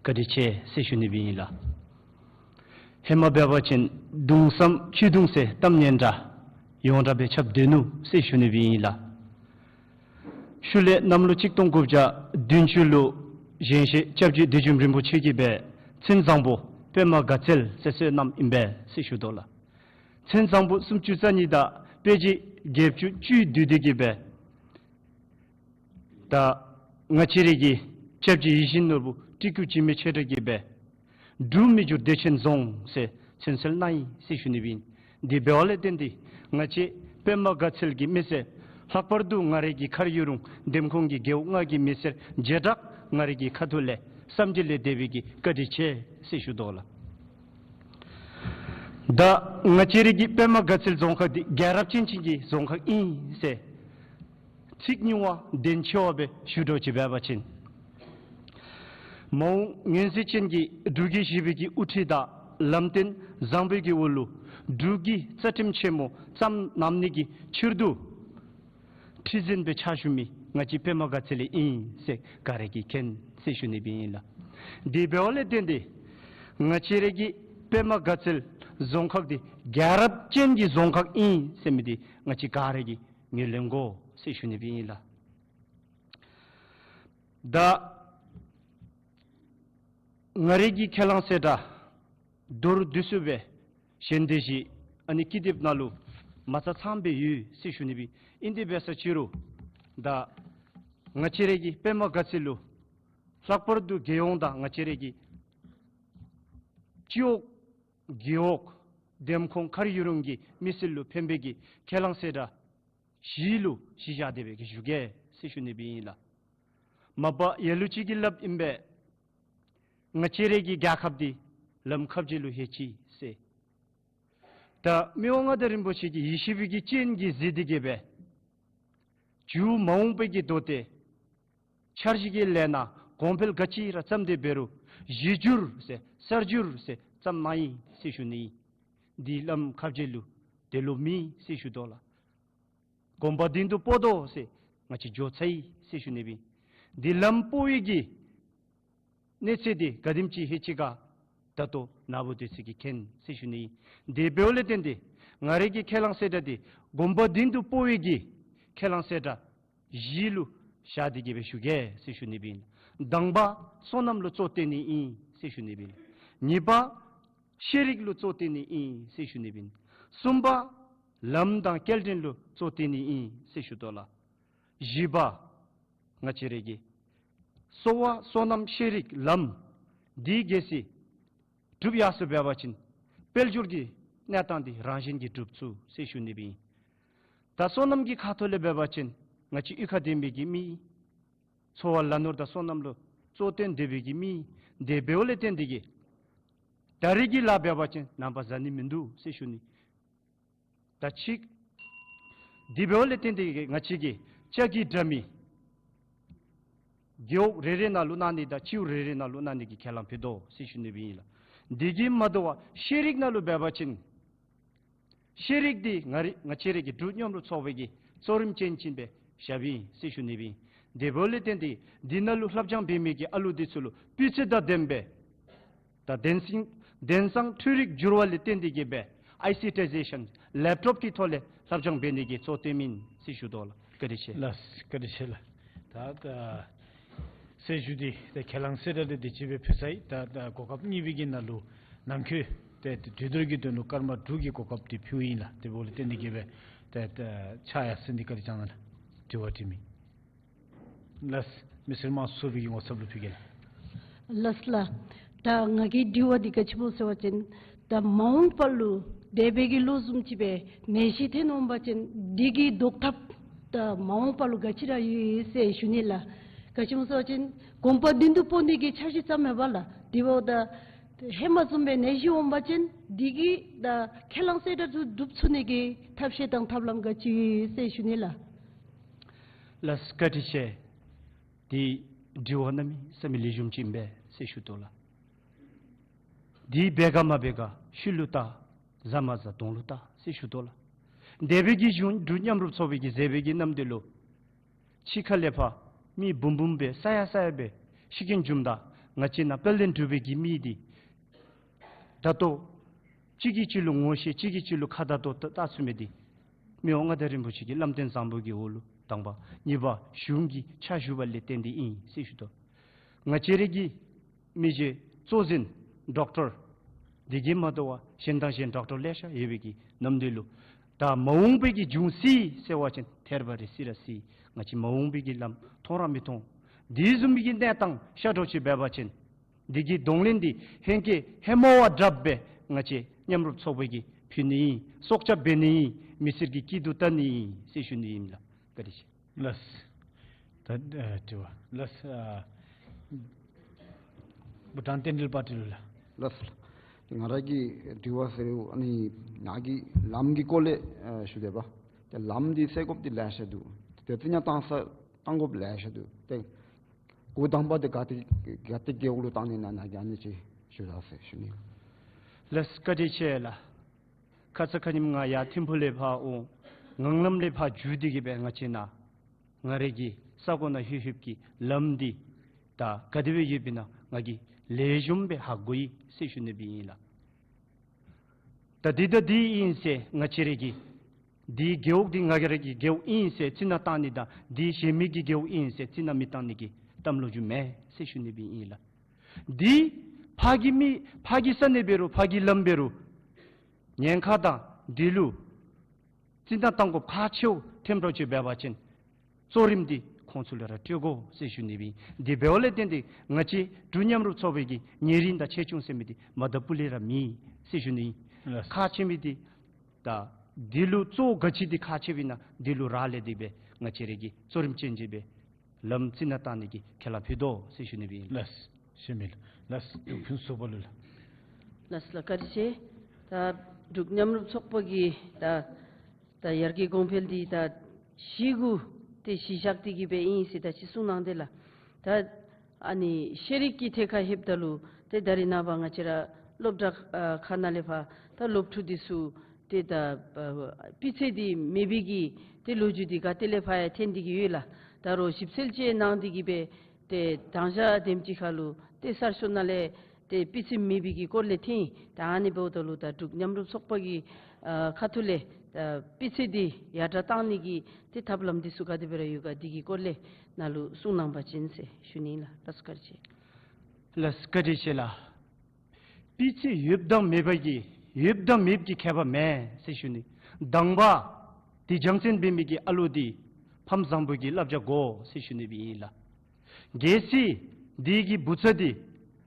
བཀའ་དྲིན་ཆེ་ཟེར་ཞུ་ནི་སྦེ་ཨིན་ལགས། ཧེ་མ་འབད་བ་ཅིན་གདུང་བསམ་ཆོས་གདུང་ཟེར་གཏམ་སྙན་གྲགས་ཡོངས་གྲགས་སྦེ་ཁྱབ་སྡོད་ནུག་ཟེར་ཞུ་ནི་སྦེ་ཨིན་ལགས། ཤུལ་ལས་གནམ་ལོ་ཆིག་སྟོང་དགུ་བརྒྱ་བདུན་ཅུ་ལུ་གཞན་གཤེགས་སྐྱབས་རྗེ་བདུད་འཇོམས་རིན་པོ་ཆེ་གིས་སྦེ་མཚན་བཟང་པོ་པདྨ་དགའ་ཚལ་ཟེར་གསོལ་གནངམ་ཨིན་པས་ཟེར་ཞུ་དོ་ལགས། མཚན་བཟང་པོ་སུམ་ཅུ་རྩ་གཉིས་དང་དཔེ་བྱད་བརྒྱད་ཅུ་བཅུ་བསྡུས་ཏེ་གི་སྦེ་ད་ང་བཅས་རའི་གི་སྐྱབས་རྗེ་ཡིད་བཞིན་ནོར་བུ་སྤྲུལ་སྐུ་འཆི་མེད་ཆོས་གྲགས་ཀྱིས་སྦེ་འབྲུག་མི་འགྱུར་བདེ་ཆེན་རྫོང་ཟེར་མཚན་གསོལ་གནང་ཡི་ཟེར་ཞུ་ནི་སྦེ་ཨིན། དེ་འབདཝ་ལས་བརྟེན་ཏེ་ང་བཅས་པདྨ་དགའ་ཚལ་གྱི་མི་སེར་ལྷག་པར་དུ་ང་རའི་གི་མཁར་ཡུ་རུང་འདེམས་ཁོངས་ཀྱི་རྒེད་འོག་ལྔ་གི་མི་སེར་བྱེ་བྲག་ང་རའི་གི་ཁ་ཐུག་ལས་བསམ་གྱིས་ལས་འདས་པའི་གི་བཀའ་དྲིན་ཆེ་ཟེར་ཞུ་དོ་ལགས། ད་ང་བཅས་རའི་གི་པདྨ་དགའ་ཚལ་རྫོང་ཁག་འདི་རྒྱལ་རབས་ཅན་ཅིག་གི་རྫོང་ཁག་ཨིན་ཟེར་ཚིག་ཉུང་བ་བདེན་ཆེ་བ་སྦེ་ཞུ་དོ་ཅིག་འབད་བ་ཅིན་མ་འོངས་ངན་སེམས་ཅན་གྱིས་འབྲུག་རྒྱལ་བཞི་པའི་གི་དབུ་ཁྲིད་དང་ལམ་སྟོན་བཟང་པོའི་གི་འོག་ལུ་འབྲུག་གི་རྩ་ཁྲིམས་ཆེན་མོ་བརྩམས་གནང་ནི་གི་ཕྱིར་དུ་ཁྲི་འཛིན་སྦེ་ཕྱག་ཞུ་མི་ང་བཅས་པདྨ་དགའ་ཚལ་ལས་ཨིན་ཟེར་ག་ར་གིས་མཁྱེན་ཟེར་ཞུ་ནི་སྦེ་ཨིན་ལགས། དེ་འབདཝ་ལས་བརྟེན་ཏེ་ང་བཅས་རའི་གི་པདྨ་དགའ་ཚལ་ རྫོང་ཁག་འདི་རྒྱལ་རབས་ཅན་གྱི་རྫོང་ཁག་ཨིན་ཟེར་མི་འདི་ང་བཅས་ག་ར་གིས་ངོས་ལེན་དགོ་ཟེར་ཞུ་ནི་སྦེ་ཨིན་ལགས། ད་ང་རའི་གི་ཁས་བླངས་གསལ་བསྒྲགས་མདོར་བསྡུས་སུ་སྦེ་གཞན་སྡེ་བཞི་ཨ་ནི་ཀི་དེབ་ནང་ལུ་མ་རྩ་ཚངམ་སྦེ་ཡོད་ཟེར་ཞུ་ནི་སྦེ་ཨིན། དེ་འབད་ས་ཅི་རུང་ད་ང་བཅས་རའི་གི་པདྨ་དགའ་ཚལ་ལུ་ལྷག་པར་དུ་རྒྱལ་ཡོངས་དང་ང་བཅས་རའི་གི་སྤྱི་འོག་རྒེད་འོག་འདེམས་ཁོངས་མཁར་ཡུ་རུང་གི་མི་སེར་ལུ་ཕན་པའི་གི་ཁས་བླངས་གསལ་བསྒྲགས་གཞི་ལུ་གཞི་བཞག་སྟེ་སྦེ་གི་ཞུ་གེ་ཟེར་ཞུ་ནི་སྦེ་ཨིན་ལགས། མ་པ་ལ་ལུ་ཅིག་གིས་སླབ་ཨིན་པས། ང་བཅས་རའི་གི་རྒྱལ་ཁབ་འདི་ལམ་ཁ་བརྗེ་ལུ་ལྷོད་ཅི་ཟེར། ད་མི་དབང་མངའ་བདག་རིན་པོ་ཆེ་གིས་ཡེ་ཤེས་པའི་གི་སྤྱན་གྱིས་གཟིགས་ཏེ་གི་སྦེ་མཇུག་མ་འོངས་པའི་གི་དོན་ཏེ་འཆར་གཞི་གི་ལས་སྣ་གོང་འཕེལ་ག་ཅི་ར་བརྩམས་ཏེ་འབད་རུང་གཞི་འགྱུར་ཟེར་གསར་འགྱུར་ཟེར་བརྩམ་གནང་ཡི་ཟེར་ཞུ་ནི་ཨིན། འདི་ལམ་ཁ་བརྗེ་ལུ་དེ་ལུ་མེད་ཟེར་ཞུ་དོ་ལགས། གོམ་པ་མདུན་དུ་སྤོ་དོ་ཟེར་ང་བཅས་འགྱོ་ཚར་ཡི་ཟེར་ཞུ་ནི་སྦེ་ཨིན། འདི་ལམ་སྤོ་བའི་གི་གནས་ཚད་འདི་ག་དེམ་ཅིག་ལྷོད་ཅི་ག་ད་ལྟོ་ནཱ་བུ་དེ་ཚུ་གིས་མཁྱེན་ཟེར་ཞུ་ནི་ཨིན། དེ་འབདཝ་ལས་བརྟེན་ཏེ་ང་རའི་གི་ཁས་བླངས་གསལ་བསྒྲགས་འདི་གོམ་པ་མདུན་དུ་སྤོ་བའི་གི་ཁས་བླངས་གསལ་བསྒྲགས་གཞི་ལུ་བཞག་སྟེ་གི་སྦེ་ཞུ་གེ་ཟེར་ཞུ་ནི་སྦེ་ཨིན། དང་པ་སོ་ནམ་ལུ་གཙོ་བོར་བཏོན་ནི་ཨིན་ཟེར་ཞུ་ནི་སྦེ་ཨིན། གཉིས་པ་ཤེས་རིག་ལུ་གཙོ་བོར་བཏོན་ནི་ཨིན་ཟེར་ཞུ་ནི་སྦེ་ཨིན། གསུམ་པ་ལམ་དང་སྐྱེལ་འདྲེན་ལུ་གཙོ་བོར་བཏོན་ནི་ཨིན་ཟེར་ཞུ་དོ་ལགས། བཞི་པ་ང་བཅས་རའི་གི་གསོ་བ་སོ་ནམ་ཤེས་རིག་ལམ་འདི་གི་སྲིད་སྒྲུབ་ཡར་སོང་འབད་བ་ཅིན་དཔལ་འབྱོར་གྱི་གནས་སྟངས་འདི་རང་བཞིན་གྱིས་གྲུབ་ཚུགས་ཟེར་ཞུ་ནི་སྦེ་ཨིན། ད་སོ་ནམ་གྱི་ཁ་ཐུག་ལས་འབད་བ་ཅིན་ང་བཅས་གཡུས་ཁར་སྡོད་མི་གི་མི་འཚོ་བ་ལ་ནོར་དང་སོ་ནམ་ལུ་གཙོ་བོར་བཏོན་སྡོད་པའི་གི་མི་དེ་འབདཝ་ལས་བརྟེན་ཏེ་གི་ད་རེས་ཀྱི་ལཱ་འབད་བ་ཅིན་ནངས་པ་བཟའ་ནི་མིན་འདུག་ཟེར་ཞུ་ནི། ད་ཅི་དེ་འབདཝ་ལས་བརྟེན་ཏེ་གི་ང་བཅས་ཀྱིས་ལྕགས་ཀྱི་དྲ་མིག་རྒེད་འོག་རེ་རེ་ནང་ལུ་གནང་ནི་དང་སྤྱི་འོག་རེ་རེ་ནང་ལུ་གནང་ནི་གི་ཁས་བླངས་ཕུལ་དོ་ཟེར་ཞུ་ནི་སྦེ་ཨིན་ལགས། དེ་གིས་མ་དོ་བར་ཤེས་རིག་ནང་ལུ་འབད་བ་ཅིན་ཤེས་རིག་འདི་ང་རའི་ང་བཅས་རའི་གི་འབྲུག་མཉམ་རུབ་ཚོགས་པའི་གི་གཙོ་རིམ་ཅན་ཅིག་སྦེ་བཞགཔ་ཨིན་ཟེར་ཞུ་ནི་སྦེ་ཨིན། དེ་འབདཝ་ལས་བརྟེན་ཏེ་འདི་ནང་ལུ་སླབ་སྦྱང་འབད་མི་གི་ཨ་ལུ་འདི་ཚུ་ལུ་སྤུས་ཚད་དང་ལྡནམ་སྦེ་ད་དེང་སང་དེང་སང་འཕྲུལ་རིག་འགྱུར་བ་ལས་བརྟེན་ཏེ་གི་སྦེ་ཨའི་སི་ཊའི་ཟེ་ཤཱན་ལེབ་ཊོབ་ཀྱི་ཐོག་ལས་སླབ་སྦྱང་འབད་ནི་གི་གཙོ་བོར་བཏོནམ་ཨིན་ཟེར་ཞུ་དོ་ལགས། བཀའ་དྲིན་ཆེ། ལགས་བཀའ་དྲིན་ཆེ་ལགས། ད་ད་གསལ་ཞུ་འདི་ད་ཁས་བླངས་གསལ་བསྒྲགས་འདི་དེ་ཅིག་སྦེ་ཕུལ་ཚར་ཡི། ད་ད་གོ་སྐབས་གཉིས་པའི་གི་ནང་ལུ་ནང་འཁོད་ཏེ་དུས་འདིར་གྱི་དོན་ལུ་སྐར་མ་དྲུག་གི་གོ་སྐབས་འདི་ཕུལཝ་ཨིན་ལགས། དེ་འབདཝ་ལས་བརྟེན་ཏེ་གི་སྦེ་ཏེ་ཏེ་ཕྱག་ཡར་སེང་འདི་བཀའ་དྲིན་བསྐྱང་གནང་ལགས། དྲི་བ་དྲི་མི། ལགས། མི་སེར་དམངས་གཙོའི་གི་ངོ་ཚབ་ལུ་ཕུལ་གེ་ལགས། ལགས་ལགས། ད་ང་གི་དྲི་བ་འདི་ག་ཅི་སྨོ་ཟེར་བ་ཅིན་ད་མ་འོངས་པ་ལུ་འདས་པའི་གི་ལོ་བཟུམ་ཅིག་སྦེ་ནད་གཞི་ཐོན་འོང་པ་ཅིན་འདི་གི་བཟློག་ཐབས་ད་མ་འོངས་པ་ལུ་ག་ཅི་ར་ཡོད་ཟེར་ཞུ་ནི་ལགས། ག་ཅི་སྨོ་ཟེར་བ་ཅིན་གོམ་པ་མདུན་དུ་སྤོ་ནི་གི་འཆར་གཞི་བརྩམས་མས་པ་ལགས། དེ་འབདཝ་ད་ཧེ་མ་བཟུམ་སྦེ་ནད་གཞི་འོང་པ་ཅིན་འདི་གི་ད་ཁས་བླངས་གསལ་བསྒྲགས་ཚུ་སྒྲུབ་ཚུགས་ནི་གི་ཐབས་ཤེས་དང་ཐབས་ལམ་ག་ཅི་ཡོད་ཟེར་ཞུ་ནི་ལགས། ལགས་བཀའ་དྲིན་ཆེ། དེ་དྲི་བ་གནམ་མེད་ས་མེད་ལེགས་ཤོམ་ཅིག་ཨིན་པས་ཟེར་ཞུ་དོ་ལགས། དེ་འབད་ག་མ་འབད་ག་ཤུལ་ལུ་བལྟ་བཟའ་མ་བཟའ་དོང་ལུ་བལྟ་ཟེར་ཞུ་དོ་ལགས། འདས་པའི་གི་གཞུང་འབྲུག་མཉམ་རུབ་ཚོགས་པའི་གི་མཛད་པའི་གི་རྣམ་འདུས་ལུ་ཕྱི་ཁ་ལས་ཕར་མི་འབུམ་འབུམ་སྦེ་ས་ཡ་ས་ཡ་སྦེ་ཤི་རྐྱེན་བྱུངམ་ད་ང་བཅས་ནཱ་དཔལ་ལྡན་འབྲུག་པའི་གི་མི་འདི་ད་ལྟོ་གཅིག་གིས་གཅིག་ལུ་ངོ་ཤེས་གཅིག་གིས་གཅིག་ལུ་ཁ་བརྡ་ཏོ་བལྟ་ཚུགས་མི་འདི་མི་དབང་མངའ་བདག་རིན་པོ་ཆེ་གི་བླམ་རྟེན་བཟང་པོ་གི་འོག་ལུ་དང་པ། གཉིས་པ་གཞུང་གི་ཕྱག་ཞུ་བ་ལས་བརྟེན་ཏེ་ཨིན་ཟེར་ཞུ་དོ། ང་བཅས་རའི་གི་མི་རྗེ་གཙོ་འཛིན་ཌོག་ཊར་འདི་གིས་མ་དོ་བར་གཞན་དང་གཞན་ཌོག་ཊར་ལེ་ཤ་ཡོད་པའི་གི་རྣམ་འདུས་ལུ་ད་མ་འོངས་པའི་གི་གཞུང་སྲིད་ཟེར་བ་ཅིན་ཐལ་བ་རེ་སྲིད་ར་སྲིད། ང་བཅས་མ་འོངས་པའི་གི་ལམ་མཐོང་ར་མི་མཐོང་། དེ་བཟུམ་མའི་གི་གནས་སྟངས་ཤར་འགྱོ་ཅི་འབད་བ་ཅིན་འདི་གི་གདོང་ལེན་འདི་ཧེང་སྐལ་ཧེ་མ་བ་དྲགཔ་སྦེ་ང་བཅས་མཉམ་རུབ་ཚོགས་པའི་གིས་ཕུལ་ནི་ཨིན། སྲོག་སྐྱབས་འབད་ནི་ཨིན། མི་སེར་གྱི་སྐྱིད་སྡུག་བལྟ་ནི་ཨིན་ཟེར་ཞུ་ནི་ཨིན་ལགས། བཀའ་དྲིན་ཆེ། ལགས། ད་ཨ་དྲི་བ་ལགས། ཨ་བུ་ཊང་རྟེན་འབྲེལ་པ་ཊི་ལུ་ལགས། ལགས། ང་ར་གི་དྲི་བ་ཟེར་རུང་ཨ་ནི་ནཱ་གི་ལམ་གྱི་སྐོར་ལས་ཨ་ཞུ་དེས་པ། ཏེ་ལམ་འདི་སེལ་དགོཔ་འདི་ལེ་ཤ་འདུག། ཏེ་རྩི་ཉ་བཏང་ས་བཏང་དགོཔ་ལེ་ཤ་འདུག། ཏེ་འགོ་དང་པ་འདི་ག་ཏེ་ག་ཏེ་རྒེད་འོག་ལུ་བཏང་ནི་ཨིན་ན་ནཱ་གིས་ཨ་ནི་ཅིག་ཞུ་དགོ་ཟེར་ཞུ་ནི། ལགས་བཀའ་དྲིན་ཆེ་ལགས། ཁ་ཙ་ཁ་ཉིནམ་ང་ཡར་ཐིམ་ཕུག་ལས་ཕར་འོང་ངང་ལམ་ལས་ཕར་བརྒྱུད་དེ་གི་སྦེ་ང་བཅས་ནཱ་ང་རའི་གི་ས་གོ་ནང་ལྷོད་ལྷོདཔ་གི་ལམ་འདི་ད་ག་དེ་སྦེ་ཡོདཔ་ཨིན་ན་ང་གིས་ལེགས་ཤོམ་སྦེ་ཧ་གོ་ཡི་ཟེར་ཞུ་ནི་སྦེ་ཨིན་ལགས། ད་འདི་ད་འདི་ཨིན་ཟེར་ང་བཅས་ར་གི་འདི་རྒེད་འོག་འདི་ང་ར་གི་རྒེད་འོག་ཨིན་ཟེར་རྩི་ནག་བཏང་ནི་དང་འདི་གཞན་མི་གི་རྒེད་འོག་ཨིན་ཟེར་རྩི་ནག་མི་བཏང་ནི་གི་གཏམ་ལོ་རྒྱུས་མེད་ཟེར་ཞུ་ནི་སྦེ་ཨིན་ལགས། འདི་ཕར་གྱི་མི་ཕར་གྱི་ས་གནས་འབད་རུང་ཕར་གྱི་ལམ་འབད་རུང་ཉེན་ཁ་དང་འདི་ལུ་རྩི་ནག་བཏང་དགོཔ་ཁག་ཆེཝ་ཐོནམ་འདྲཝ་ཅིག་འབད་བ་ཅིན་གཙོ་རིམ་འདི་ཁོང་ཚུ་ལུ་ར་སྤྲོད་དགོ་ཟེར་ཞུ་ནི་སྦེ་ཨིན། དེ་འབདཝ་ལས་བརྟེན་ཏེ་ང་བཅས་འབྲུག་མཉམ་རུབ་ཚོགས་པའི་གི་ཉེ་རིང་དང་ཆེ་ཆུང་ཟེར་མི་འདི་མ་དག་པ་ལས་ར་མེད་ཟེར་ཞུ་ནི་ཨིན། ལགས། ཁག་ཆེ་མི་འདི་ད་འདི་ལུ་གཙོ་བོ་ག་ཅི་འདི་ཁག་ཆེཝ་ཨིན་ན་འདི་ལུ་རག་ལས་ཏེ་སྦེ་ང་བཅས་ར་གིས་གཙོ་རིམ་ཅན་ཅིག་སྦེ་ལམ་རྩི་ནག་བཏང་ནི་གི་ཁས་བླངས་ཕུལ་དོ་ཟེར་ཞུ་ནི་སྦེ་ཨིན། ལགས། ཞུ་མི་ལགས། ལགས། འབྲུག་ཕུན་ཚོགས་པ་ལུ་ལགས། ལགས་ལགས། བཀའ་དྲིན་ཆེ། ད་འབྲུག་མཉམ་རུབ་ཚོགས་པ་གི་ད་ད་ཡར་རྒྱས་གོང་འཕེལ་འདི་ད་གཞི་གུ་ཏེ་གཞི་བཞག་སྟེ་གི་སྦེ་ཨིན་ཟེར་ད་ཅི་གསུང་གནང་དེས་ལགས། ད་ཨ་ནི་ཤེས་རིག་གི་ཐད་ཁར་ལྷོདཔ་ད་ལུ་ཏེ་ད་རེས་ནངས་པ་ང་བཅས་ར་སློབ་གྲྭ་ཨ་ཁག་ནང་ལས་ཕར་ད་སློབ་ཕྲུག་འདི་ཚུ་ཏེ་ད་ཨ་སྤུས་ཚད་འདི་མེད་པའི་གི་ཏེ་ལོ་རྒྱུས་འདི་ག་ཏེ་ལས་ཕར་ཡང་ཐོན་ཏེ་གི་ཡོད་ལགས། ད་རུང་ཞིབ་འཚོལ་ཅིག་གནང་སྟེ་གི་སྦེ་ཏེ་དང་ཞག་དེམ་ཅིག་ཁར་ལུ་ཏེ་གསར་ཤོག་ནང་ལས་ཏེ་སྤུས་ཚད་མེད་པའི་གི་སྐོར་ལས་ཐོན། ད་ཨ་ནི་འབདཝ་ད་ལུ་ད་འབྲུག་མཉམ་རུབ་ཚོགས་པ་གི་ཨ་ཁ་ཐུག་ལས་ད་སྤུས་ཚད་འདི་ཡར་དྲག་བཏང་ནི་གི་ཏེ་ཐབས་ལམ་འདི་ཚུ་ག་དེ་སྦེ་ར་ཡོད་ག་འདི་གི་སྐོར་ལས་ནཱ་ལུ་གསུང་གནང་པ་ཅིན་ཟེར་ཞུ་ནི་ལགས། ལགས་སོ། བཀའ་དྲིན་ཆེ། ལགས་སོ། བཀའ་དྲིན་ཆེ་ལགས། སྤུས་ཚད་ཡོདཔ་དང་མེདཔ་གི་ཡོདཔ་དང་མེདཔ་གི་ཁྱད་པར་མེད་ཟེར་ཞུ་ནི། དང་པ་འདི་སྦྱང་ཚན་འབད་མི་གི་ཨ་ལོ་འདི་ཕམ་བཟང་པོ་གི་བསླབ་བྱ་དགོ་ཟེར་ཞུ་ནི་སྦེ་ཨིན་ལགས། གལ་སྲིད་འདི་གི་བུ་ཚ་འདི་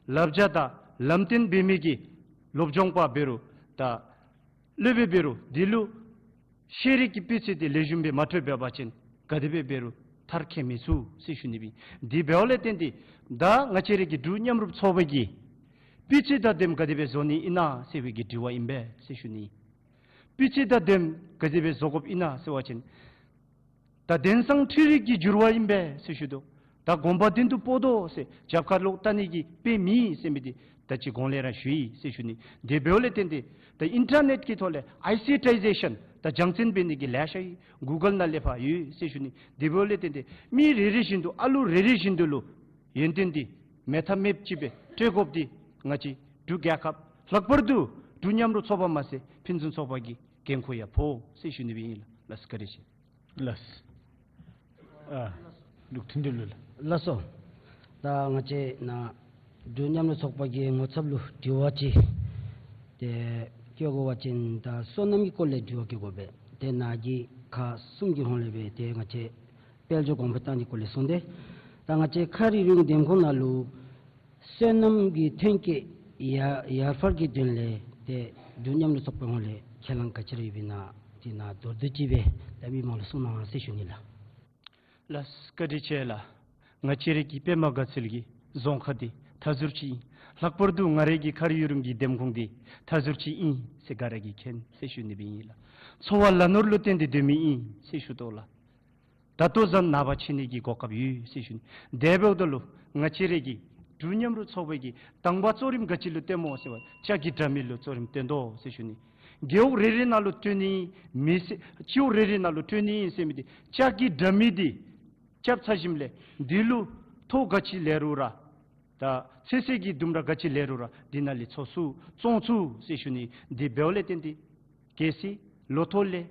བསླབ་བྱ་དང་ལམ་སྟོན་འབད་མི་གི་སློབ་སྦྱོང་པ་འབད་རུང་ད་སློབ་དཔོན་འབད་རུང་འདི་ལུ་ཤེས་རིག་གི་སྤུས་ཚད་འདི་ལེགས་ཤོམ་སྦེ་མ་སྤྲོད་པ་ཅིན་ག་དེ་སྦེ་འབད་རུང་མཐར་འཁྱོལ་མི་ཚུགས་ཟེར་ཞུ་ནི་སྦེ། འདི་འབདཝ་ལས་བརྟེན་ཏེ་ད་ང་བཅས་ར་གི་འབྲུག་མཉམ་རུབ་ཚོགས་པ་གིས་སྤུས་ཚད་དང་ལྡནམ་ག་དེ་སྦེ་བཟོ་ནི་ཨིན་ན་ཟེར་བའི་གི་དྲི་བ་ཨིན་པས་ཟེར་ཞུ་ནི། སྤུས་ཚད་དང་ལྡནམ་ག་དེ་སྦེ་བཟོ་དགོཔ་ཨིན་ན་ཟེར་བ་ཅིན་ད་དེང་སང་འཕྲུལ་རིག་གི་འགྱུར་བ་ཨིན་པས་ཟེར་ཞུ་དོ། ད་གོམ་པ་མདུན་དུ་སྤོ་དོ་ཟེར་རྒྱབ་ཁར་ལོག་བལྟ་ནི་གི་དཔེ་མེད་ཟེར་མི་འདི་ད་ཅི་གོང་ལས་ར་ཞུ་ཡི་ཟེར་ཞུ་ནི། དེ་འབདཝ་ལས་བརྟེན་ཏེ་ད་ཨིན་ཊར་ནེཊ་གི་ཐོག་ལས་ཨའི་སི་ཊའི་ཛེ་ཤཱན་ད་སྦྱང་ཚན་འབད་ནི་གི་ལེ་ཤ་ཡོད། གུ་གཱལ་ནང་ལས་ཕར་ཡོད་ཟེར་ཞུ་ནི། དེ་འབདཝ་ལས་བརྟེན་ཏེ་མི་རེ་རེ་བཞིན་དུ་ཨ་ལོ་རེ་རེ་བཞིན་དུ་ལུ་ཡོན་ཏན་འདི་མེད་ཐབས་མེདཔ་ཅིག་སྦེ་སྤྲོད་དགོཔ་འདི་ང་བཅས་འབྲུག་རྒྱལ་ཁབ་ལྷག་པར་དུ་འབྲུག་མཉམ་རུབ་ཚོགས་པ་མ་ཚད་ཕན་ཚུན་ཚོགས་པ་གི་འགན་ཁུར་ཡང་ཕོག་ཟེར་ཞུ་ནི་སྦེ་ཨིན་ལགས། ལགས་སོ། བཀའ་དྲིན་ཆེ། ལགས། ཨ་འབྲུག་མཐུན་སྒྲིལ་ལུ་ལགས། ལགས་སོ། ད་ང་བཅས་ནཱ་འབྲུག་མཉམ་རུབ་ཚོགས་པ་གི་ངོ་ཚབ་ལུ་དྲི་བ་ཅིག་ཏེ་བཀོད་དགོ་པ་ཅིན་ད་སོ་ནམ་གྱི་སྐོར་ལས་དྲི་བ་བཀོད་དགོ་པས། ཏེ་ནཱ་གི་ཁག་གསུམ་གྱི་ཧོངས་ལས་སྦེ་ཏེ་ང་བཅས་དཔལ་འབྱོར་གོང་འཕེལ་བཏང་ནིའི་སྐོར་ལས་གསུངས་ཏེ། ད་ང་བཅས་མཁར་ཡུལ་གྱི་འདེམས་ཁོངས་ནང་ལུ་སོ་ནམ་གྱི་ཐོན་སྐྱེད་ཡར་ཡར་འཕར་གྱི་དོན་ལས་ཏེ་འབྲུག་མཉམ་རུབ་ཚོགས་པའི་ཧོངས་ལས་ཁས་བླངས་ག་ཅི་ར་ཡོདཔ་ཨིན་ན་འདི་ནཱ་མདོར་བསྡུས་ཅིག་སྦེ་ད་མི་མང་ལུ་གསུང་གནང་ཟེར་ཞུ་ནི་ལགས། ལགས་སོ། བཀའ་དྲིན་ཆེ་ལགས། ང་བཅས་ར་གི་པདྨ་དགའ་ཚལ་གྱི་རྫོང་ཁག་འདི་མཐའ་ཟུར་ཅིག་ཨིན། ལྷག་པར་དུ་ང་ར་གི་མཁར་ཡུལ་གྱི་འདེམས་ཁོངས་འདི་མཐའ་ཟུར་ཅིག་ཨིན་ཟེར་ག་ར་གིས་མཁྱེན་ཟེར་ཞུ་ནི་སྦེ་ཨིན་ལགས། འཚོ་བ་ལ་ནོར་ལུ་བརྟེན་ཏེ་སྡོད་མི་ཨིན་ཟེར་ཞུ་དོ་ལགས། ད་ལྟོ་བཟུམ་ནངས་པ་ཕྱི་ནི་གི་གོ་སྐབས་ཡོད་ཟེར་ཞུ་ནི། དེ་འབདཝ་ད་ལུ་ང་བཅས་ར་གི་འབྲུག་མཉམ་རུབ་ཚོགས་པའི་གི་དང་པ་གཙོ་རིམ་ག་ཅི་ལུ་བཏོནམ་སྨོ་ཟེར་བ་ལྕགས་ཀྱི་དྲ་མིག་ལུ་གཙོ་རིམ་བཏོན་དོ་ཟེར་ཞུ་ནི། རྒེད་འོག་རེ་རེ་ནང་ལུ་སྤྲོད་ནི་མེད་ཟེར་སྤྱི་འོག་རེ་རེ་ནང་ལུ་སྤྲོད་ནི་ཨིན་ཟེར་མི་འདི་ལྕགས་ཀྱི་དྲ་མིག་འདི་རྐྱབ་ཚར་ཞིནམ་ལས་འདི་ལུ་ཐོག་ག་ཅི་ལེན་རུང་ར་ད་ཚོད་བསྲེ་གི་ལྡུམ་ར་ག་ཅི་ལེན་རུང་ར་འདི་ནང་ལས་འཚོ་ཚུགས་བཙོང་ཚུགས་ཟེར་ཞུ་ནི། འདི་འབདཝ་ལས་བརྟེན་ཏེ་གལ་སྲིད་ལོ་ཐོག་ལས་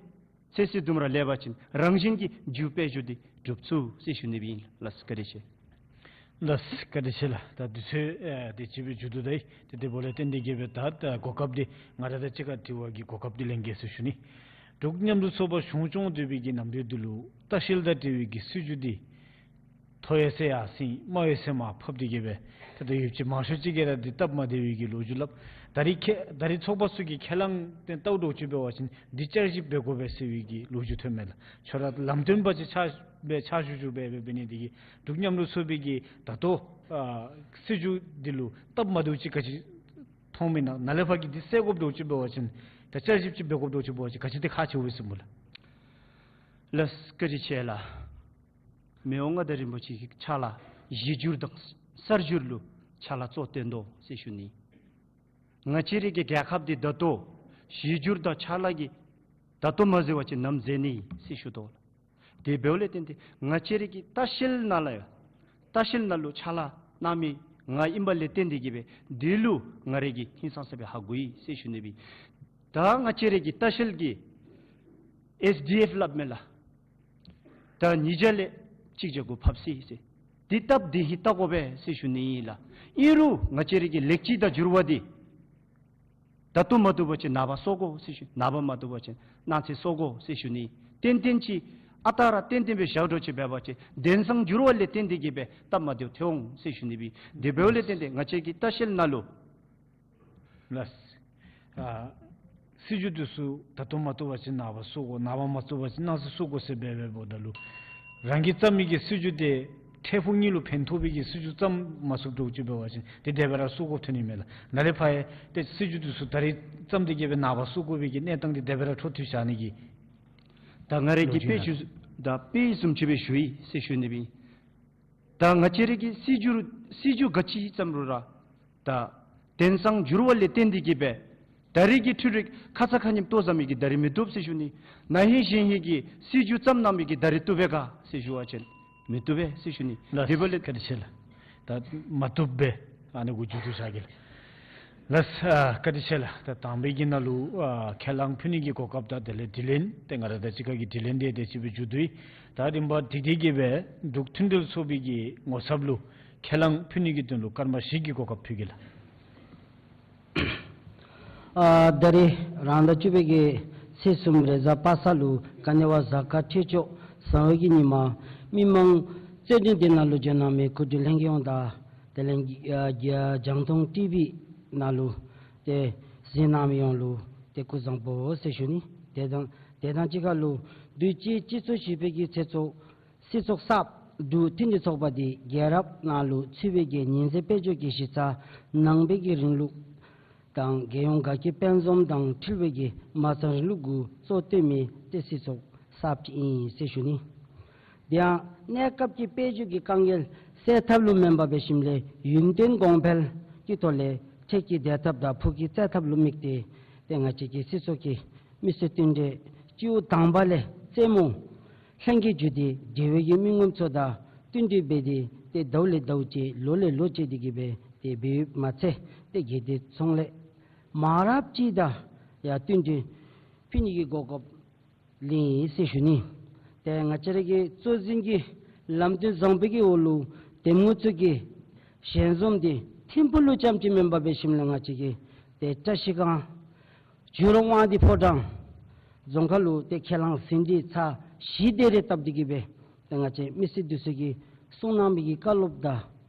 ཚོད་བསྲེ་ལྡུམ་ར་ལེན་པ་ཅིན་རང་བཞིན་གྱིས་རྒྱུ་སྤེལ་འགྱུར་འདི་སྒྲུབ་ཚུགས་ཟེར་ཞུ་ནི་སྦེ་ཨིན་ལགས། བཀའ་དྲིན་ཆེ། ལགས་སོ། བཀའ་དྲིན་ཆེ་ལགས། ད་དུས་ཚོད་ཨེ་དེ་ཅིག་སྦེ་མཇུག་བསྡུ་ད་ཡི། ཏེ་དེ་འབདཝ་ལས་བརྟེན་ཏེ་གི་སྦེ་ད་ད་གོ་སྐབས་འདི་ང་ར་དང་གཅིག་ཁར་དྲི་བ་གི་གོ་སྐབས་འདི་ལེན་གེ་ཟེར་ཞུ་ནི། འབྲུག་མཉམ་རུབ་ཚོགས་པ་གཞུང་སྐྱོང་སྡོད་པའི་གི་ནམ་དུས་འདི་ལུ་ལྟ་བཤལ་དང་འབྲེལ་བའི་གི་སྲིད་བྱུས་འདི་མཐོ་ཡོད་ས་ཡར་སེང་དམའ་ཡོད་ས་མར་ཕབ་སྟེ་གི་སྦེ་ད་ལྟོ་ཡོདཔ་ཅིག་མང་ཤོས་ཅིག་གིས་ར་འདི་སྟབས་མ་བདེ་བའི་གི་ལོ་རྒྱུས་སླབ། ད་རིས་ཁེ་ད་རིས་ཚོགས་པ་ཚུ་གི་ཁས་བླངས་དེ་བལྟཝ་འདྲཝ་ཅིག་འབད་བ་ཅིན་འདི་བསྐྱར་ཞིབ་འབད་དགོ་པས་ཟེར་བའི་གི་ལོ་རྒྱུས་ཐོནམ་མས་ལགས། ཁྱོད་ར་ལམ་སྟོན་པ་ཅིག་ཆགས་སྦེ་ཕྱག་ཞུ་ཞུ་སྦེ་འབད་ནི་འདི་གིས་འབྲུག་མཉམ་རུབ་ཚོགས་པའི་གི་ད་ལྟོ་ཨ་སྲིད་བྱུས་འདི་ལུ་སྟབས་མ་བདེཝ་ཅིག་ག་ཅི་མཐོངམ་ཨིན་ན། ནཱ་ལས་ཕར་གྱི་འདི་སེལ་དགོཔ་འདྲཝ་ཅིག་འབད་བ་ཅིན་ད་བསྐྱར་ཞིབ་ཅིག་འབད་དགོཔ་འདྲཝ་ཅིག་འབད་བ་ཅིན་ག་ཅི་འདི་ཁག་ཆེཝ་ཨིན་ཟེར་སྨོ་ལགས། ལགས་སོ། བཀའ་དྲིན་ཆེ་ལགས། མི་དབང་མངའ་བདག་རིན་པོ་ཆེ་གིས་ཕྱག་ལཱ་གཞི་བསྒྱུར་དང་གསར་བསྒྱུར་ལུ་ཕྱག་ལཱ་གཙོ་བཏོན་དོ་ཟེར་ཞུ་ནི། ང་བཅས་ར་གི་རྒྱལ་ཁབ་འདི་ད་ལྟོ་གཞི་བསྒྱུར་དང་ཕྱག་ལཱ་གི་ད་ལྟོ་མ་འཛོལ་བ་ཅིན་ནམ་འཛོལ་ནི་ཟེར་ཞུ་དོ་ལགས། དེ་འབདཝ་ལས་བརྟེན་ཏེ་ང་བཅས་ར་གི་ལྟ་བཤལ་ནང་ལུ་ཡང་ལྟ་བཤལ་ནང་ལུ་ཕྱག་ལཱ་གནང་མི་ང་ཨིནམ་ལས་བརྟེན་ཏེ་གི་སྦེ་འདི་ལུ་ང་ར་གིས་ཧིང་སངས་ས་སྦེ་ཧ་གོ་ཡི་ཟེར་ཞུ་ནི་སྦེ། ད་ང་བཅས་རའི་གི་ལྟ་བཤལ་གྱི་ཨེསི་ཌི་ཨེཕ་སླབ་མས་ལགས། ད་ཉིས་བརྒྱ་ལས་གཅིག་བརྒྱ་གུ་ཕབ་ཅི་ཟེར། དེ་སྟབས་བདེ་ཧིང་ལྟ་དགོ་པས་ཟེར་ཞུ་ནི་ཨིན་ལགས། ཨིན་རུང་ང་བཅས་རའི་གི་ལེགས་སྐྱེས་དང་འགྱུར་བ་འདི་ད་བཏུབ་མ་བཏུབ་པ་ཅིན་ནངས་པ་གསོག་དགོ་ཟེར་ཞུ། ནངས་པ་མ་བཏུབ་པ་ཅིན་གནངས་ཚེ་གསོག་དགོ་ཟེར་ཞུ་ནི། ཏན་ཏན་ཅིག་ཨ་རྟག་ར་ཏན་ཏན་སྦེ་བཞག་འགྱོ་ཅི་འབད་བ་ཅིན་དེང་སང་འགྱུར་བ་ལས་བརྟེན་ཏེ་གིས་སྦེ་སྟབས་མ་བདེཝ་ཐོན་འོང་ཟེར་ཞུ་ནི་སྦེ། དེ་འབདཝ་ལས་བརྟེན་ཏེ་ང་བཅས་ཀྱི་ལྟ་བཤལ་ནང་ལུ་ལགས། ཨ་སྲིད་བྱུས་འདི་ཚུ་ད་བཏུབ་མ་བཏུབ་པ་ཅིན་ནངས་པ་གསོག་དགོ། ནངས་པ་མ་བཏུབ་པ་ཅིན་གནངས་ཚེ་གསོག་དགོ་ཟེར་སྦེ་འབདཝ་ད་ལུ་རང་གིས་བརྩམས་མི་གི་སྲིད་བྱུས་དེ་འཕྲལ་ཕུགས་གཉིས་ལུ་ཕན་ཐོགས་པའི་གི་སྲིད་བྱུས་བརྩམ་མ་ཚུགས་འགྱོ་ཅི་འབད་བ་ཅིན་དེ་དེ་སྦེ་ར་གསོག་དགོཔ་ཐོན་ནི་མས་ལགས། ནཱ་ལས་ཕར་ཡང་ཏེ་སྲིད་བྱུས་འདི་ཚུ་ད་རིས་བརྩམས་ཏེ་གིས་སྦེ་ནངས་པ་གསོག་དགོ་པའི་གི་གནས་སྟངས་དེ་དེ་སྦེ་ར་འཕྲོ་མཐུད་བཞག་ནི་གི། ད་ང་རའི་གི་ལོ་རྒྱུས་དཔེ་ནང་བྱུས་ད་དཔེ་བཟུམ་ཅིག་སྦེ་ཞུ་ཡི་ཟེར་ཞུ་ནི་སྦེ། ད་ང་བཅས་རའི་གི་སྲིད་བྱུས་སྲིད་བྱུས་ག་ཅི་བརྩམ་རུང་ར་ད་དེང་སང་འགྱུར་བ་ལས་བརྟེན་ཏེ་གིས་སྦེ་ད་རེས་ཀྱི་འཕྲུལ་རིག་ཁ་ཙ་ཁ་ཉིནམ་ལྟོ་བཟའ་མི་གིས་ད་རེས་མི་བཏུབ་ཟེར་ཞུ་ནི། ན་ཧིང་གཞེས་ཧིང་གི་སྲིད་བྱུས་བརྩམ་གནང་མི་གིས་ད་རེས་བཏུབ་པས་ག་ཟེར་ཞུ་བ་ཅིན་མི་བཏུབ་པས་ཟེར་ཞུ་ནི། ལགས། དེ་འབདཝ་ལས་བཀའ་དྲིན་ཆེ་ལགས། ད་མ་བཏུབ་པས་ཨ་ནི་གུ་མཇུག་བསྡུ་བཞག་གེ་ལགས། ལགས། ཨ་བཀའ་དྲིན་ཆེ་ལགས། ད་དང་པའི་གི་ནང་ལུ་ཨ་ཁས་བླངས་ཕུལ་ནི་གི་གོ་སྐབས་དང་དེ་ལས་དྲི་ལན་ཏེ་ང་ར་དང་གཅིག་ཁར་གྱི་དྲི་ལན་དེ་དེ་ཅིག་སྦེ་མཇུག་བསྡུ་ཡི། ད་རིམ་པ་འདི་འདི་གིས་སྦེ་འབྲུག་མཐུན་འབྲེལ་ཚོགས་པའི་གི་ངོ་ཚབ་ལུ་ཁས་བླངས་ཕུལ་ནི་གི་དོན་ལུ་སྐར་མ་བཞི་གི་གོ་སྐབས་ཕུལ་གེ་ལགས། ཨ་ད་རེས་རང་ཟླ་བཅུ་པའི་གི་ཚེས་གསུམ་རེས་གཟའ་པ་སངས་ལུ་ག་ནི་བ་གཟའ་སྐར་འཕྲོད་སྦྱོར་བཟང་བའི་གི་ཉིནམ་མི་མང་རྩོད་འགྲན་དེ་ནང་ལུ་འབྱོན་གནང་མི་སྐུ་མགྲོན་ལྷན་རྒྱས་ཡོངས་དང་དེ་ལས་ཨ་རྒྱང་མཐོང་ཊི་བི་ནང་ལུ་ཏེ་གཟིགས་གནང་མི་ཡོངས་ལུ་ཏེ་སྐུ་གཟུགས་བཟང་པོ་ཟེར་ཞུ་ནི། དེ་དང་དེ་དང་གཅིག་ཁར་ལུ་དུས་ཅི་སྤྱི་ཚོགས་བཞི་པའི་གི་ཚེས་གཅིག་སྲིད་ཚོགས་གསརཔ་འབྲུག་མཐུན་འབྲེལ་ཚོགས་པ་འདི་རྒྱལ་རབས་ནང་ལུ་ཚུད་པའི་གི་ཉི་ཟེར་དཔལ་འབྱོར་གྱི་གཞི་རྩ་ནང་པའི་གི་རིང་ལུགས་དང་རྒྱལ་ཡོངས་དགའ་སྐྱིད་དཔལ་འཛོམས་དང་འཁྲིལ་བའི་གི་མ་རྩ་རིང་ལུགས་གུ་གཙོ་བཏོན་མི་ཏེ་སྲིད་ཚོགས་གསརཔ་ཅིག་ཨིན་ཟེར་ཞུ་ནི། དེ་ཡང་གནས་སྐབས་ཀྱི་དཔལ་འབྱོར་གྱི་དཀའ་ངལ་སེལ་ཐབས་ལུ་མེན་པར་འབད་ཞིནམ་ལས་ཡུན་བརྟན་གོང་འཕེལ་གྱི་ཐོག་ལས་འཕྲལ་གྱི་བདེ་ཐབས་དང་ཕུགས་ཀྱི་བཙན་ཐབས་ལུ་དམིགས་ཏེ་ཏེ་ང་བཅས་ཀྱི་སྲིད་ཚོགས་ཀྱི་མི་སེར་བསྟུན་གྲོས་སྤྱི་བོ་དང་པ་ལས་རྩེ་མོ་ལྷན་རྒྱས་བརྒྱུད་དེ་འབྲེལ་བའི་གི་མི་ངོམ་ཚུ་དང་བསྟུན་གྲོས་འབད་དེ་ཏེ་ཟླཝ་ལས་ཟླཝ་བཅད་ལོ་ལས་ལོ་བཅད་དེ་གིས་སྦེ་ཏེ་འབད་མ་ཚད་ཏེ་དགེ་སྡིག་ཚོང་ལས་མང་རབས་ཅིག་དང་ཡང་བསྟུན་གྲོས་ཕུལ་ནི་གི་གོ་སྐབས་ལེན་ཡི་ཟེར་ཞུ་ནི། ཏེ་ང་བཅས་ར་གི་གཙོ་འཛིན་གྱི་ལམ་སྟོན་བཟང་པོའི་གི་འོག་ལུ་འདེམས་ངོ་ཚུ་གི་ཞལ་འཛོམས་འདི་ཐིམ་ཕུག་ལུ་རྐྱངམ་ཅིག་མེན་པར་འབད་ཞིནམ་ལས་ང་བཅས་ཀྱི་ཏེ་བཀྲ་ཤིས་སྒང་ཇོ་རོང་དབང་འདུས་ཕོ་བྲང་རྫོང་ཁག་ལུ་ཏེ་ཁས་བླངས་ཟིན་བྲིས་ཚར་བཞི་དེ་རེ་བཏབ་སྟེ་གིས་སྦེ་ཏེ་ང་བཅས་མི་སེར་འདི་ཚུ་གིས་གསུང་གནང་མི་གི་བཀའ་སློབ་དང་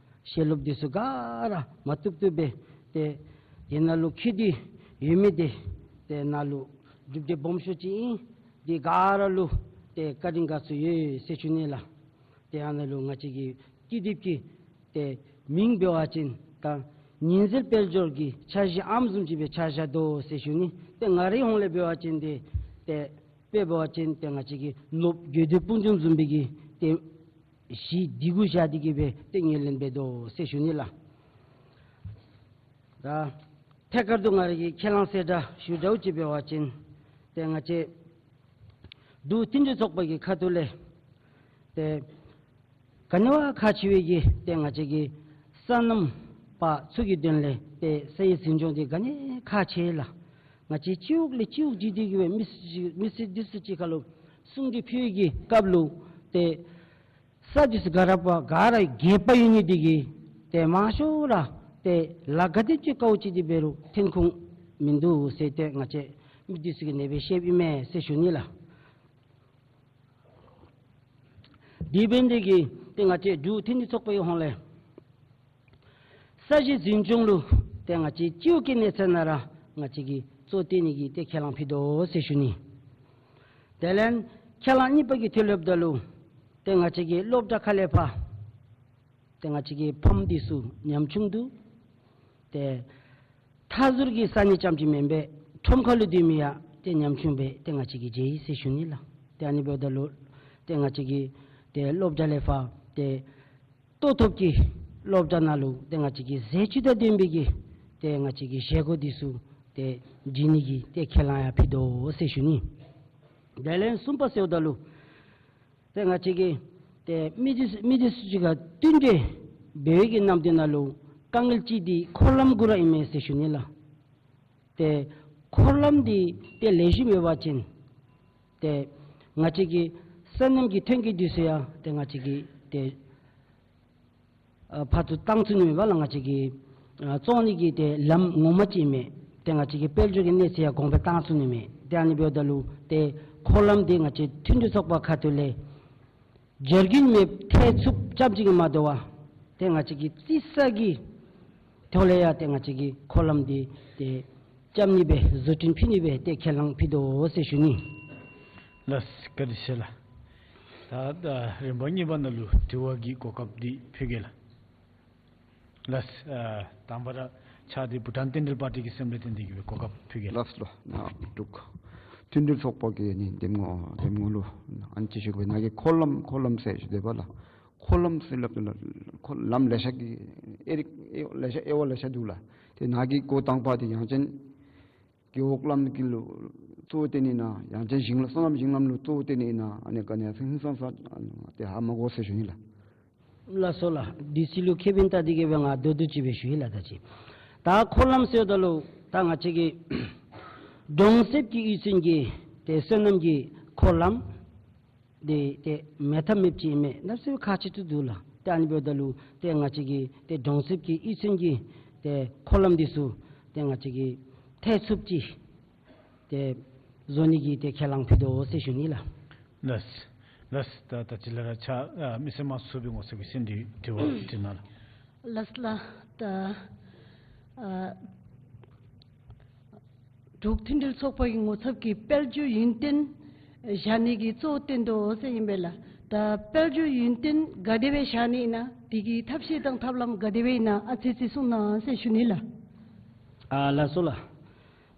ཞལ་སློབ་འདི་ཚུ་ག་ར་མ་བཏུབ་བཏུབ་སྦེ་ཏེ་དེ་ནང་ལུ་འཁོད་དེ་ཡོད་མི་དེ་ཏེ་ནཱ་ལུ་སྒྲུབ་སྡེ་སྦོམ་ཤོས་ཅིག་ཨིན། དེ་ག་ར་ལུ་ཏེ་བཀའ་དྲིན་དགའ་ཚོར་ཡོད་ཟེར་ཞུ་ནི་ལགས། ཏེ་ཨ་ནཱ་ལུ་ང་བཅས་ཀྱི་སྐྱིད་སྡེ་གི་ཏེ་མིང་འབད་བ་ཅིན་ད་ཉི་ཟེར་དཔལ་འབྱོར་གྱི་འཆར་གཞི་ཨམ་བཟུམ་ཅིག་སྦེ་ཆགས་བཞག་དོ་ཟེར་ཞུ་ནི། ཏེ་ང་རའི་ཧོང་ལས་འབད་བ་ཅིན་ཏེ་ཏེ་དཔེ་འབད་བ་ཅིན་ཏེ་ང་བཅས་ཀྱི་ནོར་བུ་དགོས་འདོད་དཔུང་འབྱུང་བཟུམ་སྦེ་གི་ཏེ་གཞི་འདི་གུ་བཞག་སྟེ་གིས་སྦེ་ཏེ་ངོས་ལེན་འབད་དོ་ཟེར་ཞུ་ནི་ལགས། ད་ཐད་ཀར་དུ་ང་ར་གི་ཁས་བླངས་གསལ་བསྒྲགས་ཞུ་དོ་ཅིག་འབད་བ་ཅིན་ཏེ་ང་བཅས་འབྲུག་མཐུན་འབྲེལ་ཚོགས་པ་གི་ཁ་ཐུག་ལས་ཏེ་ག་ནི་བ་ཁག་ཆེ་བའི་གི་ཏེ་ང་བཅས་ཀྱི་སོ་ནམ་པ་ཚུ་གི་དོན་ལས་ཏེ་ས་གཞི་འཛིན་སྐྱོང་འདི་ག་ནི་ཁག་ཆེ་ལགས། ང་བཅས་སྤྱི་འོག་ལས་སྤྱི་འོག་བརྒྱུད་དེ་གིས་སྦེ་མི་སེར་མི་སེར་འདི་ཚུ་གཅིག་ཁར་ལུ་གསུང་གྲོས་ཕུལ་བའི་གི་སྐབས་ལུ་ཏེ་ས་འདི་ཚུ་ག་ར་པ་ག་ར་རྒྱས་པ་ཡོད་ནི་འདི་གིས་ཏེ་མང་ཤོས་ར་ཏེ་ལཱ་ག་དེ་ཅིག་དཀའཝ་སྤྱད་དེ་འབད་རུང་ཐོན་ཁུངས་མིན་འདུག་ཟེར་ཏེ་ང་བཅས་མི་འདི་ཚུ་གིས་ཨ་ནེ་སྦེ་བཤདཔ་ཨིན་མས་ཟེར་ཞུ་ནི་ལགས། དེ་འབད་ནི་འདི་གིས་ཏེ་ང་བཅས་འབྲུག་མཐུན་འབྲེལ་ཚོགས་པའི་ཧོང་ལས་ས་གཞི་འཛིན་སྐྱོང་ལུ་ཏེ་ང་བཅས་སྤྱི་འོག་གི་གནས་ཚད་ནང་ར་ང་བཅས་ཀྱིས་གཙོ་བཏོན་ནི་གི་ཏེ་ཁས་བླངས་ཕུལ་དོ་ཟེར་ཞུ་ནི། དེ་ལས་ཁས་བླངས་གཉིས་པ་གི་ཐོག་ལས་འབདཝ་ད་ལུ་ཏེ་ང་བཅས་ཀྱི་སློབ་གྲྭ་ཁ་ལས་ཕར་ཏེ་ང་བཅས་ཀྱི་ཕམ་འདི་ཚུ་ཉམ་ཆུང་འདུག། ཏེ་མཐའ་ཟུར་གྱི་ས་གནས་རྐྱངམ་ཅིག་མེན་པར་ཁྲོམ་ཁ་ལུ་སྡོད་མི་ཡང་ཏེ་ཉམ་ཆུང་སྦེ་ཏེ་ང་བཅས་ཀྱིས་མཇལ་ཡི་ཟེར་ཞུ་ནི་ལགས། ཏེ་ཨ་ནི་འབདཝ་ད་ལུ་ཏེ་ང་བཅས་ཀྱི་ཏེ་སློབ་གྲྭ་ལས་ཕར་ཏེ་ལྟོ་ཐོབ་ཀྱི་སློབ་གྲྭ་ནང་ལུ་ཏེ་ང་བཅས་ཀྱི་ཟས་བཅུད་དང་ལྡན་པའི་གི་ཏེ་ང་བཅས་ཀྱི་བཞེས་སྒོ་འདི་ཚུ་ཏེ་སྒྲིག་ནི་གི་ཏེ་ཁས་བླངས་ཡང་ཕུལ་དོ་ཟེར་ཞུ་ནི། དེ་ལས་གསུམ་པ་ཟེརཝ་ད་ལུ་ཏེ་ང་བཅས་ཀྱིས་ཏེ་མི་སྡེ་མི་སྡེ་ཚུ་གཅིག་ཁར་བསྟུན་ཏེ་འབད་བའི་གི་ནམ་དུས་ནང་ལུ་དཀའ་ངལ་ཅིག་འདི་འཁོར་ལམ་གུ་ར་ཨིན་མས་ཟེར་ཞུ་ནི་ལགས། ཏེ་ འཁོར་ལམ་འདི་ཏེ་ལེགས་ཤོམ་ཡོད་པ་ཅིན་ཏེ་ང་བཅས་ཀྱི་སོ་ནམ་གྱི་ཐོན་སྐྱེད་འདི་ཚུ་ཡང་ཏེ་ང་བཅས་ཀྱིས་ཏེ་ཨ་ཕར་ཚུར་བཏང་ཚུགས་ནི་མས་པ་ལགས། ང་བཅས་ཀྱིས་ཨ་བཙོང་ནི་གི་ཏེ་ལམ་ངོ་མ་ཅིག་མས། ཏེ་ང་བཅས་ཀྱི་དཔལ་འབྱོར་གྱི་གནས་ཚད་ཡང་གོང་འཕེལ་བཏང་ཚུགས་ནི་མས། ཏེ་ཨ་ནི་འབདཝ་ད་ལུ་ཏེ་འཁོར་ལམ་འདི་ང་བཅས་མཐུན་སྒྲིལ་ཚོགས་པ་ཁ་ཐུག་ལས་བྱ་རྒྱུན་མེད་ཐལ་འཚུབ་རྐྱབ་ཅིག་གིས་མ་དོ་བར་ཏེ་ང་བཅས་ཀྱིས་རྩིག་ས་གི་ཐོག་ལས་ཡང་ཏེ་ང་བཅས་ཀྱིས་འཁོར་ལམ་འདི་ཏེ་རྐྱབ་ནི་སྦེ་བཟོ་སྐྲུན་ཕུལ་ནི་སྦེ་ཏེ་ཁས་བླངས་ཕུལ་དོ་ཟེར་ཞུ་ནི། ལགས་བཀའ་དྲིན་ཆེ་ལགས། ད་ད་རིམ་པ་གཉིས་པ་ནང་ལུ་དྲི་བ་གི་གོ་སྐབས་འདི་ཕུལ་གེ་ལགས། ལགས། ཨ་དང་པ་ར་ཕྱག་འདི་བྷུ་ཊཱན་མཐུན་སྒྲིལ་པར་ཊི་གི་སེམས་ལས་བརྟེན་ཏེ་གི་སྦེ་གོ་སྐབས་ཕུལ་གེ་ལགས། ལགས་ལགས། ནཱ་འབྲུག་མཐུན་སྒྲིལ་ཚོགས་པ་གི་ནི་འདེམས་ངོ་འདེམས་ངོ་ལུ་ཨ་ནི་ཅིག་ཞུ་གེ། ནཱ་གི་འཁོར་ལམ་འཁོར་ལམ་ཟེར་ཞུ་དེས་པ་ལགས། འཁོར་ལམ་ཟེར་སླབ་ད་ལུ་འཁོར་ལམ་ལེ་ཤ་གི་ཨེ་རིག་ཨེ་ལེ་ཤ་དབྱེ་བ་ལེ་ཤ་འདུག་ལགས། ཏེ་ནཱ་གི་འགོ་དང་པ་འདི་ཡང་ཅིན་རྒེད་འོག་ལམ་གྱི་ལུ་གཙོ་བོ་བཏོན་ནི་ཨིན་ན་ཡང་ཅིན་ཞིང་ལམ་སོ་ནམ་ཞིང་ལམ་ལུ་གཙོ་བོ་བཏོན་ནི་ཨིན་ན་ཨ་ནི་ག་ནི་ཡང་ཧིང་སངས་ས་ཏེ་ཧ་མ་གོ་ཟེར་ཞུ་ནི་ལགས། ལགས་སོ་ལགས། འདི་ཚུ་ལུ་ཁེ་ཕན་བལྟ་སྟེ་གི་སྦེ་ང་བསྡུ་བསྡུ་ཅིག་སྦེ་ཞུ་ཡི་ལགས། ད་ཅི་ད་འཁོར་ལམ་ཟེརཝ་ད་ལུ་ད་ང་བཅས་ཀྱི་གྲོང་གསེབ་ཀྱི་གཡུས་ཚན་གྱི་ཏེ་སོ་ནམ་གྱི་འཁོར་ལམ་འདི་ཏེ་མེད་ཐབས་མེདཔ་ཅིག་མས། གནམ་མེད་ས་མེད་ཁག་ཆེ་ཏོག་ཏོ་འདུག་ལགས། ཏེ་ཨ་ནི་འབདཝ་ད་ལུ་ཏེ་ང་བཅས་ཀྱི་ཏེ་གྲོང་གསེབ་ཀྱི་གཡུས་ཚན་གྱི་ཏེ་འཁོར་ལམ་འདི་ཚུ་ཏེ་ང་བཅས་ཀྱིས་ཐལ་འཚུབ་ཅིག་ཏེ་བཟོ་ནི་གི་ཏེ་ཁས་བླངས་ཕུལ་དོ་ཟེར་ཞུ་ནི་ལགས། ལགས་ལགས། ད་ད་ཅི་ལགས་ར་ཕྱག་ཨ་མི་སེར་དམངས་གཙོའི་ངོ་ཚབ་ཀྱིས་གསན་ཏེ་དྲི་བ་དྲི་གནང་ལགས། ལགས་ལགས། ད་ཨ་འབྲུག་མཐུན་སྒྲིལ་ཚོགས་པ་གི་ངོ་ཚབ་ཀྱིས་དཔལ་འབྱོར་ཡུན་བརྟན་བཞག་ནི་གི་གཙོ་བོ་བཏོན་དོ་ཟེར་ཨིན་པས་ལགས། ད་དཔལ་འབྱོར་ཡུན་བརྟན་ག་དེ་སྦེ་བཞག་ནི་ཨིན་ན་དེ་གི་ཐབས་ཤེས་དང་ཐབས་ལམ་ག་དེ་སྦེ་ཨིན་ན་ཨ་ཙི་ཅིག་གསུང་གནང་ཟེར་ཞུ་ནི་ལགས། ཨ་ལགས་སོ་ལགས།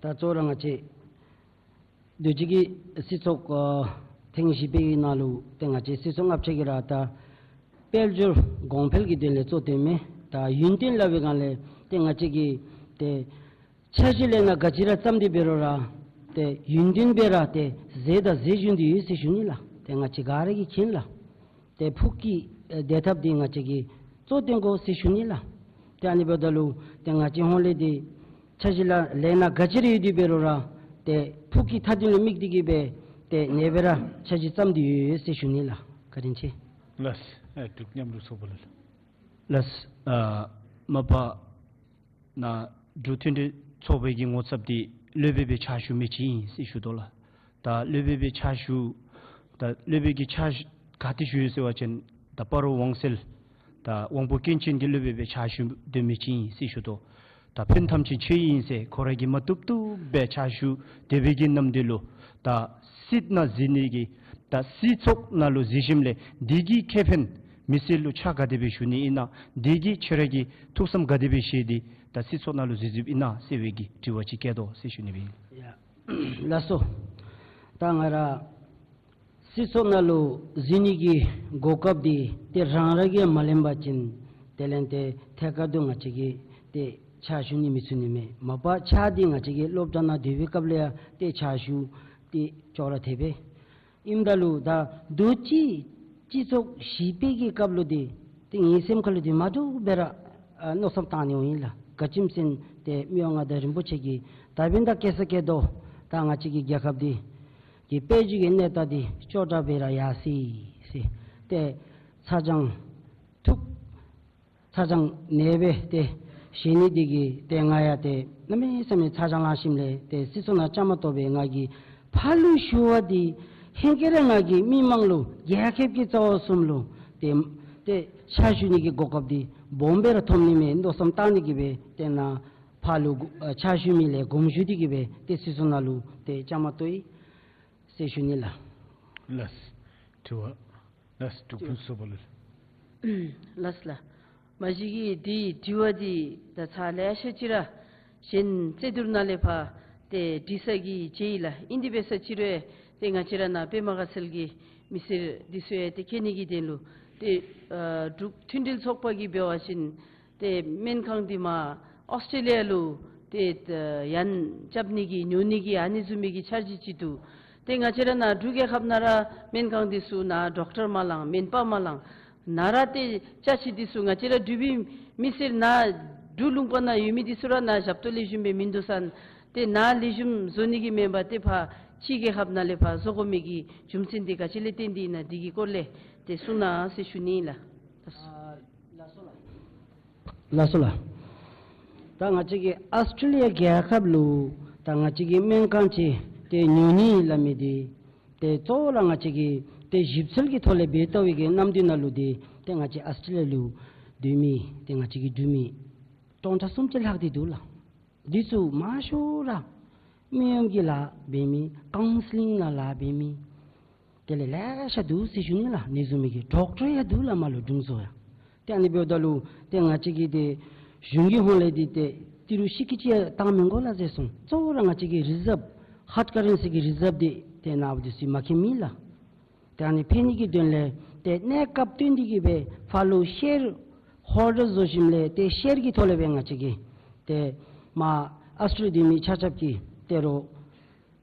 ད་གཙོ་བོ་ར་ང་བཅས་དུས་ཅི་གི་སྲིད་ཚོགས་ཨ་ཐེངས་བཞི་པའི་ནང་ལུ་ཏེ་ང་བཅས་སྲིད་ཚོགས་ལྔ་པ་ཅིག་གིས་ར་ད་དཔལ་འབྱོར་གོང་འཕེལ་གྱི་དོན་ལས་གཙོ་བཏོན་མི་ད་ཡུན་བརྟན་སླབ་པའི་སྒང་ལས་ཏེ་ང་བཅས་ཀྱིས་ཏེ་འཆར་གཞི་ལས་ནཱ་ག་ཅི་ར་བརྩམས་ཏེ་འབད་རུང་ར་ཏེ་ཡུན་བརྟན་སྦེ་ར་ཏེ་ཟད་དང་ཟད་བཞིན་དུ་ཡོད་ཟེར་ཞུ་ནི་ལགས། ཏེ་ང་བཅས་ག་ར་གིས་མཁྱེན་ལགས། ཏེ་ཕུགས་ཀྱི་ཨེ་བདེ་ཐབས་འདི་ང་བཅས་ཀྱིས་གཙོ་བཏོན་དགོ་ཟེར་ཞུ་ནི་ལགས། ཏེ་ཨ་ནི་འབདཝ་ད་ལུ་ཏེ་ང་བཅས་ཧོང་ལས་འདི་འཆར་གཞི་ལ་ལས་ནཱ་ག་ཅི་ར་ཡོད་དེ་འབད་རུང་ར་ཏེ་ཕུགས་ཀྱི་མཐའ་དོན་ལུ་དམིགས་ཏེ་གི་སྦེ་ཏེ་ཨ་ནེ་སྦེ་ར་འཆར་གཞི་བརྩམས་ཏེ་ཡོད་ཟེར་ཞུ་ནི་ལགས། བཀའ་དྲིན་ཆེ། ལགས། ཨེ་འབྲུག་མཉམ་རུབ་ཚོགས་པ་ལས། ལགས། ཨ་མ་པ་ནཱ་འབྲུག་མཐུན་སྒྲིལ་ཚོགས་པའི་གི་ངོ་ཚབ་འདི་སློབ་དཔོན་སྦེ་ཕྱག་ཞུ་མི་ཅིག་ཨིན་ཟེར་ཞུ་དོ་ལགས། ད་སློབ་དཔོན་སྦེ་ཕྱག་ཞུ་ད་སློབ་དཔོན་གྱི་ཕྱག་ཞུ་ག་ཏེ་ཞུ་ཡི་ཟེར་བ་ཅིན་ད་སྤ་རོ་དབང་གསལ་ད་དབང་པོ་སྐྱོན་ཅན་གྱི་སློབ་དཔོན་སྦེ་ཕྱག་ཞུ་སྡོད་མི་ཅིག་ཨིན་ཟེར་ཞུ་དོ། ད་ཕན་ཐམས་ཅད་ཆོས་ཨིན་ཟེར་ཁོ་ར་གིས་མ་བཏུབ་བཏུབ་སྦེ་ཕྱག་ཞུ་སྡོད་པའི་གི་ནམ་དུས་ལུ་ད་སྲིད་ནང་གཟིགས་ནི་གི་ད་སྲིད་ཚོགས་ནང་ལུ་གཟིགས་ཞིནམ་ལས་འདི་གི་ཁེ་ཕན་མི་སེར་ལུ་ཆ་ག་དེ་སྦེ་ཞུ་ནི་ཨིན་ན་འདི་གི་ཁྱོད་ར་གིས་ཐུགས་བསམ་ག་དེ་སྦེ་བཞེས་ཏེ་ད་སྲིད་ཚོགས་ནང་ལུ་གཟིགས་གཟིགསཔ་ཨིན་ན་ཟེར་བའི་གི་དྲི་བ་ཅིག་བཀོད་དོ་ཟེར་ཞུ་ནི་སྦེ་ཨིན། ཡ། ལགས་སོ། ད་ང་ར་སྲིད་ཚོགས་ནང་ལུ་གཟིགས་ནི་གི་གོ་སྐབས་འདི་ཏེ་རང་ར་གིས་མ་ལེན་པ་ཅིན་དེ་ལས་ཏེ་ཐད་ཀར་དུ་ང་བཅས་ཀྱིས་ཏེ་ཕྱག་ཞུ་ནི་མི་ཚུགས་ནི་མས། མ་པ་ཕྱག་འདི་ང་བཅས་ཀྱིས་སློབ་གྲྭ་ནང་སྡོད་པའི་སྐབས་ལས་ཡང་ཏེ་ཕྱག་ཞུ་ཏེ་ཅོག་ར་འཐདཔ་སྦེ་ཨིནམ་ད་ལུ་ད་དུས་ཅི་སྤྱི་ཚོགས་བཞི་པའི་གི་སྐབས་ལུ་འདི་ཏེ་ངེའི་སེམས་ཁ་ལུ་འདི་མ་འདྲཝ་སྦེ་ར་ཨ་མནོ་བསམ་བཏང་ནི་འོང་ཡི་ལགས། ག་ཅི་སྨོ་ཟེར་ན་ཏེ་མི་དབང་མངའ་བདག་རིན་པོ་ཆེ་གིས་ད་འབདན་ད་བཀོད་ས་བཀོད་དོ། ད་ང་བཅས་ཀྱི་རྒྱལ་ཁབ་འདི་གི་དཔལ་འབྱོར་གྱི་གནས་སྟངས་འདི་ཅོག་འཐདཔ་སྦེ་ར་ཡར་སོ་ཡི་ཟེར་ཏེ་ཚ་གྱང་ཐུག་ཚ་གྱང་ནེ་སྦེ་ཏེ་བཞེས་ནི་འདི་གིས་ཏེ་ང་ཡང་ཏེ་གནམ་མེད་ས་མེད་ཚ་གྱང་ལང་ཞིནམ་ལས་ཏེ་སྲིད་ཚོགས་ནང་བཅའ་མར་གཏོགས་པའི་ང་གིས་ཕར་ལུ་ཞུ་བ་འདི་ཧེང་སྐལ་ར་ང་གིས་མི་མང་ལུ་རྒྱལ་ཁབ་ཀྱི་རྩ་བ་གསུམ་ལུ་ཏེ་ཏེ་ཕྱག་ཞུ་ནི་གི་གོ་སྐབས་འདི་སྦོམ་སྦེ་ར་ཐོབ་ནི་མས་མནོ་བསམ་བཏང་ནི་གི་སྦེ་ཏེ་ནཱ་ཕར་ལུ་ཨ་ཕྱག་ཞུ་མི་ལས་དགོངས་ཞུ་སྟེ་གི་སྦེ་ཏེ་སྲིད་ཚོགས་ནང་ལུ་ཏེ་བཅའ་མར་གཏོགས་ཡི་ཟེར་ཞུ་ནི་ལགས། ལགས། དྲི་བ། ལགས། འབྲུག་ཕུན་ཚོགས་པ་ལགས། ལགས་ལགས། མ་གཞི་གི་འདི་དྲི་བ་འདི་ད་ཚར་ལེ་ཤ་ཅིག་ར་གཞན་རྩོད་བསྡུར་ནང་ལས་ཕར་ཏེ་དྲི་ས་གི་བྱས་ཡི་ལགས། ཨིན་དེ་འབད་ས་ཅིག་རུང་ཏེ་ང་བཅས་ར་ནཱ་པདྨ་དགའ་ཚལ་གྱི་མི་སེར་འདི་ཚུ་ཡང་ཏེ་མཁྱེན་ནི་གི་དོན་ལུ་ཏེ་ཨ་འབྲུག་མཐུན་སྒྲིལ་ཚོགས་པ་གིས་འབད་བ་ཅིན་ཏེ་སྨན་ཁང་འདི་མར་ཨོསི་ཊྲེ་ལི་ཡ་ལུ་ཏེ་ཡང་རྐྱབ་ནི་གི་ཉོ་ནི་གི་ཨ་ནི་བཟུམ་མའི་གི་འཆར་གཞི་ཅིག་འདུག། ཏེ་ང་བཅས་ར་ནཱ་འབྲུག་རྒྱལ་ཁབ་ནང་ར་སྨན་ཁང་འདི་ཚུ་ནཱ་ཌོག་ཊར་མ་ལང་སྨན་པ་མ་ལང་ནཱ་ར་ཏེ་ཅ་ཆས་འདི་ཚུ་ང་བཅས་ར་འབྲུག་པའི་མི་སེར་ནཱ་འབྲུག་ལུང་པ་ནང་ཡོད་མི་འདི་ཚུ་ར་ནཱ་ཞབས་ཏོག་ལེགས་ཤོམ་སྦེ་མིན་འདུག་ས་ན་ ཏེ་ནཱ་ལེགས་ཤོམ་བཟོ་ནི་གི་མེན་པར་ཏེ་ཕར་ཕྱི་རྒྱལ་ཁབ་ནང་ལས་ཕར་བཟོ་དགོ་མི་གི་རྒྱུ་མཚན་འདི་ག་ཅི་ལས་བརྟེན་ཏེ་ཨིན་ན་འདི་གི་སྐོར་ལས་ཏེ་གསུང་གནང་ཟེར་ཞུ་ནི་ལགས། ཨ་ལགས་སོ་ལགས། ལགས་སོ་ལགས། ད་ང་བཅས་ཀྱི་ཨཱོས་ཊྲེ་ལི་ཡ་རྒྱལ་ཁབ་ལུ་ད་ང་བཅས་ཀྱི་སྨན་ཁང་ཅིག་ཏེ་ཉོ་ནི་སླབ་མི་འདི་ཏེ་གཙོ་བོ་ར་ང་བཅས་ཀྱི་ཏེ་ཞིབ་འཚོལ་གྱི་ཐོག་ལས་འབད་བལྟ་བའི་གི་གནམ་དུས་ནང་ལུ་འདི་ཏེ་ང་བཅས་ཨཱོས་ཊྲེ་ལི་ཡ་ལུ་སྡོད་མི་ཏེ་ང་བཅས་ཀྱི་འབྲུག་མི་སྟོང་ཕྲག་སུམ་ཅུ་ལྷག་སྟེ་འདུག་ལགས། འདི་ཚུ་མང་ཤོས་ར་མི་ཡོམ་གྱི་ལཱ་འབད་མི་ཀའུན་སི་ལིང་ནང་ལཱ་འབད་མི་དེ་ལས་ལེ་ཤ་འདུག་ཟེར་ཞུ་ནི་ལགས། ཨ་ནི་བཟུམ་མའི་གི་ཌོག་ཊར་ཡང་འདུག་ལགས་མར་ལུ་དྲུང་འཚོ་ཡང་། ཏེ་ཨ་ནི་འབདཝ་ད་ལུ་ཏེ་ང་བཅས་ཀྱིས་ཏེ་གཞུང་གི་ཧོངས་ལས་འདི་ཏེ་ཏི་རུ་ཤིག་ཀི་ཅིག་ཡང་བཏང་མི་དགོ་ལགས་ཟེར་གསུངས། གཙོ་བོ་ར་ང་བཅས་ཀྱི་རི་ཟརབ་ཧཱརཌ་ཀ་རེན་སི་གི་རི་ཟརབ་འདི་ཏེ་ནཱ་འབདཝ་ད་ཅིག་མ་ཁེངས་མེད་ལགས། ཏེ་ཨ་ནི་ཕན་ནི་གི་དོན་ལས་ཏེ་གནས་སྐབས་བསྟུན་ཏེ་གིས་སྦེ་ཕར་ལུ་ཤེར་ཧོལ་ཌར་བཟོ་ཞིནམ་ལས་ཏེ་ཤེར་གྱི་ཐོག་ལས་སྦེ་ང་བཅས་ཀྱིས་ཏེ་མར་ཨཱོས་ཊྲེ་ལི་ཡ་འདི་མི་ཆ་ཁྱབ་ཀྱིས་ཏེ་རོགས་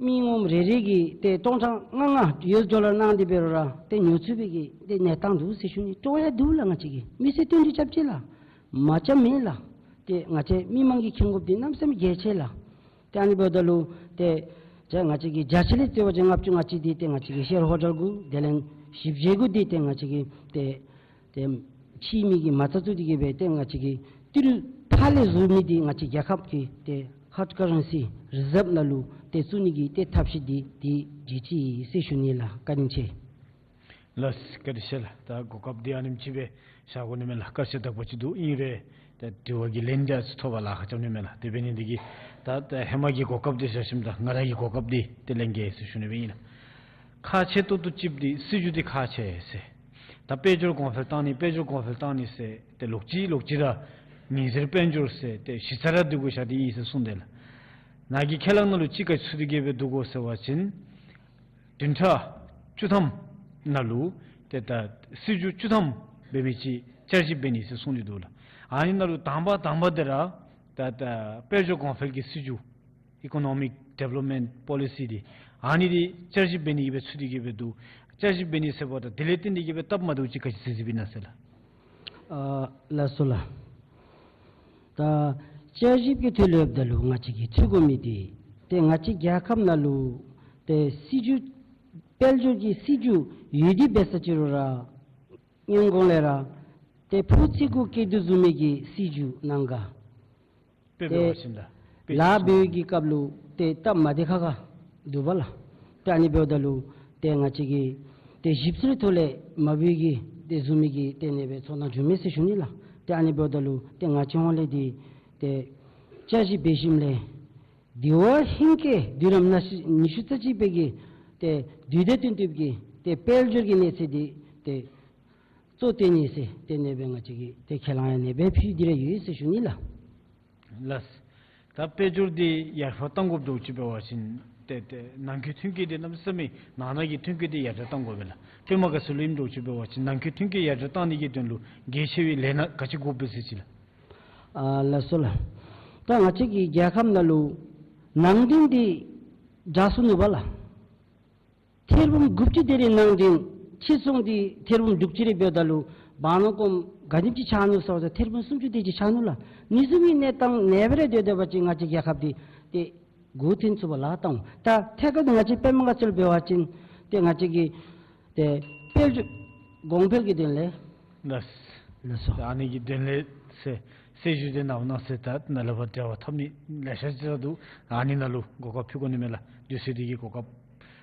མི་ངོམ་རེ་རེ་གིས་ཏེ་སྟོང་ཕྲག་ལྔ་ལྔ་ཡུ་ཨེསི་ཌོ་ལར་གནང་སྟེ་འབད་རུང་ར་ཏེ་ཉོ་ཚུགས་པའི་གི་ཏེ་གནས་སྟངས་འདུག་ཟེར་ཞུ་ནི། སྤྲོ་ཡང་འདུག་ལགས། ང་བཅས་ཀྱིས་མི་སེར་བསྟུན་ཏེ་རྐྱབ་ཅི་ལགས། མ་རྐྱབ་མེད་ལགས། ཏེ་ང་བཅས་མི་མང་གིས་མཁྱེན་དགོཔ་འདི་གནམ་མེད་ས་མེད་གལ་ཆེ་ལགས། ཏེ་ཨ་ནི་འབདཝ་ད་ལུ་ཏེ་ང་བཅས་ཀྱི་བརྒྱ་ཆ་ལས་བརྩི་བ་ཅིན་ལྔ་བཅུ་ང་གཅིག་འདི་ཏེ་ང་བཅས་ཀྱི་ཤེར་ཧོལ་ཌར་གུ་དེ་ལས་བཞི་བཅུ་གུ་འདི་ཏེ་ང་བཅས་ཀྱི་ཏེ་ཏེ་ཕྱི་མི་གིས་མ་བཙག་བཙུགས་ཏེ་གིས་སྦེ་ཏེ་ང་བཅས་ཀྱི་ཏི་རུ་ཕར་ལས་བཟོ་མི་འདི་ང་བཅས་རྒྱལ་ཁབ་ཀྱི་ཏེ་ཧཱརཌ་ཀ་རེན་སི་རི་ཟརབ་ནང་ལུ་ཏེ་བཙུགས་ནི་གི་ཏེ་ཐབས་ཤེས་འདི་ཏེ་བྱིན་ཅི་ཟེར་ཞུ་ནི་ལགས། བཀའ་དྲིན་ཆེ། ལགས་བཀའ་དྲིན་ཆེ་ལགས། ད་གོ་སྐབས་འདི་ཨ་ནེམ་ཅིག་སྦེ་བཞག་དགོ་ནི་མས་ལགས། སྐར་ཆ་དག་པ་ཅིག་འདུག། ཨིན་རུང་ད་དྲི་བ་གི་ལན་འདི་ཨ་ཙི་ཐོབ་པར་ལཱ་ཁག་རྐྱབ་ནི་མས་ལགས། དེ་འབད་ནི་འདི་གིས་ད་ད་ཧེ་མ་གི་གོ་སྐབས་འདི་བཞག་ཞིནམ་ད་ང་ར་གི་གོ་སྐབས་འདི་ཏེ་ལེན་གེ་ཟེར་ཞུ་ནི་སྦེ་ཨིན་ལགས། ཁག་ཆེ་ཏོག་ཏོ་ཅིག་འདི་སྲིད་བྱུས་འདི་ཁག་ཆེ་ཟེར། ད་དཔལ་འབྱོར་གོང་འཕེལ་བཏང་ནི་དཔལ་འབྱོར་གོང་འཕེལ་བཏང་ནི་ཟེར་ཏེ་ལོག་ཅི་ལོག་ཅི་ར་ཉི་ཟེར་དཔལ་འབྱོར་ཟེར་ཏེ་གཞི་རྩ་ར་འདི་གུ་བཞག་སྟེ་ཨིན་ཟེར་གསུངས་དེས་ལགས། ནཱ་གི་ཁས་བླངས་ནང་ལུ་ཅིག་ག་ཅི་ཚུད་དེ་གིས་སྦེ་འདུག་གོ་ཟེར་བ་ཅིན་བདུན་ཕྲག་བཅུ་ཐམ་ནང་ལུ་ཏེ་ད་སྲིད་བྱུས་བཅུ་ཐམ་འབད་མི་ཅིག་བསྐྱར་ཞིབ་འབད་ནི་ཟེར་གསུངས་ཏེ་འདུག་ལགས། ཨ་ནི་ནང་ལུ་དང་པ་དང་པ་འདི་ར་ད་ད་དཔལ་འབྱོར་གོང་འཕེལ་གྱི་སྲིད་བྱུས་ཨི་ཀོ་ནོ་མིག་ཌི་ཝེ་ལོབ་མེནཊ་པོ་ལི་སི་འདི་ཨ་ནི་འདི་བསྐྱར་ཞིབ་འབད་ནི་གིས་སྦེ་ཚུད་དེ་གིས་སྦེ་འདུག། བསྐྱར་ཞིབ་འབད་ནི་ཟེརཝ་ད་དེ་ལས་བརྟེན་ཏེ་གིས་སྦེ་སྟབས་མ་བདེཝ་ཅིག་ག་ཅི་ཟེར་ཟེར་བའི་ན་ཟེར་ལགས། ཨ་ལགས་སོ་ལགས། ད་བསྐྱར་ཞིབ་ཀྱི་ཐོག་ལས་འབདཝ་ད་ལུ་ང་བཅས་ཀྱིས་ཚུད་དགོ་མི་འདི་ཏེ་ང་བཅས་རྒྱལ་ཁབ་ནང་ལུ་ཏེ་སྲིད་བྱུས་དཔལ་འབྱོར་གྱི་སྲིད་བྱུས་ཡོད་དེ་འབད་ས་ཅིག་རུང་ར་སྔོན་གོང་ལས་ར་ཏེ་ཕོ་ཚིག་གུ་སྐྱེ་དོ་བཟུམ་མའི་གི་སྲིད་བྱུས་ནང་ག་དཔེ་འབད་བ་ཅིན་ད་དཔེ་ལཱ་འབད་བའི་གི་སྐབས་ལུ་ཏེ་སྟབས་མ་བདེ་ཁག་ཁ་འདུག་པ་ལགས། ཏེ་ཨ་ནི་འབདཝ་ད་ལུ་ཏེ་ང་བཅས་ཀྱིས་ཏེ་ཞིབ་འཚོལ་ཐོག་ལས་མ་འབད་བའི་གི་ཏེ་བཟུམ་མའི་གི་ཏེ་ཨ་ནི་སྦེ་ཚོར་སྣང་བྱུང་མས་ཟེར་ཞུ་ནི་ལགས། ཏེ་ཨ་ནི་འབདཝ་ད་ལུ་ཏེ་ང་བཅས་ཧོངས་ལས་འདི་ཏེ་བསྐྱར་ཞིབ་འབད་ཞིནམ་ལས་དེ་བ་ཧིང་གི་དུས་རིམ་ནང་ཉི་ཤུ་རྩ་གཅིག་པའི་གི་ཏེ་དུས་ཟླ་སྟོན་ཐོབ་ཀྱི་ཏེ་དཔལ་འབྱོར་གྱི་གནས་ཚད་འདི་ཏེ་གཙོ་བཏོན་ནི་ཟེར་ཏེ་ཨ་ནི་སྦེ་ང་བཅས་ཀྱིས་ཏེ་ཁས་བླངས་ཡང་ཨ་ནི་སྦེ་ཕུལ་ཏེ་ར་ཡོད་ཟེར་ཞུ་ནི་ལགས། ལགས། ད་དཔལ་འབྱོར་འདི་ཡར་འཕར་གཏང་དགོཔ་འདྲཝ་ཅིག་འབད་བ་ཅིན་ཏེ་ཏེ་ནང་འཁོད་ཐོན་སྐྱེད་འདི་གནམ་མེད་ས་མེད་ནང་ན་གི་ཐོན་སྐྱེད་འདི་ཡར་དྲག་གཏང་དགོ་པས་ལགས། དཔེ་མ་ག་ཅི་ལུ་ཨིནམ་འདྲཝ་ཅིག་འབད་བ་ཅིན་ནང་འཁོད་ཐོན་སྐྱེད་ཡར་དྲག་གཏང་ནི་གི་དོན་ལུ་གལ་ཆེ་བའི་ལས་སྣ་ག་ཅི་དགོཔ་སྦེ་ཟེར་ཅི་ལགས། ཨ་ལགས་སོ་ལགས། ད་ང་བཅས་ཀྱི་རྒྱལ་ཁབ་ནང་ལུ་ནང་འདྲེན་འདི་དྲག་སོ་ནུག་པ་ལགས། ཐེར་འབུམ་དགུ་བཅུ་དེ་རེ་ནང་འདྲེན་ཕྱིར་ཚོང་འདི་ཐེར་འབུམ་དྲུག་ཅུ་རེ་འབདཝ་ད་ལུ་བར་ན་སྐོར་ག་དེམ་ཅིག་ཆགས་ནུག་ཟེར་བ་ཅིན་ཐེར་འབུམ་སུམ་ཅུ་དེ་ཅིག་ཆགས་ནུག་ལགས། ཨ་ནི་བཟུམ་མའི་གནས་སྟངས་ནང་སྦེ་ར་སྡོད་སྡོད་པ་ཅིན་ང་བཅས་རྒྱལ་ཁབ་འདི་ཏེ་འགོ་ཐོན་ཚུགས་པར་ལཱ་བཏང་། ད་ཐད་ཀར་ང་བཅས་དཔེ་མ་ག་ཅི་ལུ་འབད་བ་ཅིན་ཏེ་ང་བཅས་ཀྱི་ཏེ་དཔལ་འབྱོར་གོང་འཕེལ་གྱི་དོན་ལས། ལགས། ལགས་སོ། ད་ཨ་ནི་གི་དོན་ལས་ཟེར་སྲིད་བྱུས་འདི་ནང་ན་ཟེར་ད་ནཱ་ལས་ཕར་འབྲེལ་བ་འཐབ་ནི་ལེ་ཤ་ཅིག་ར་འདུག། ཨ་ནི་ནང་ལུ་གོ་སྐབས་ཕུལ་དགོ་ནི་མས་ལགས། དུས་ཚོད་འདི་གིས་གོ་སྐབས་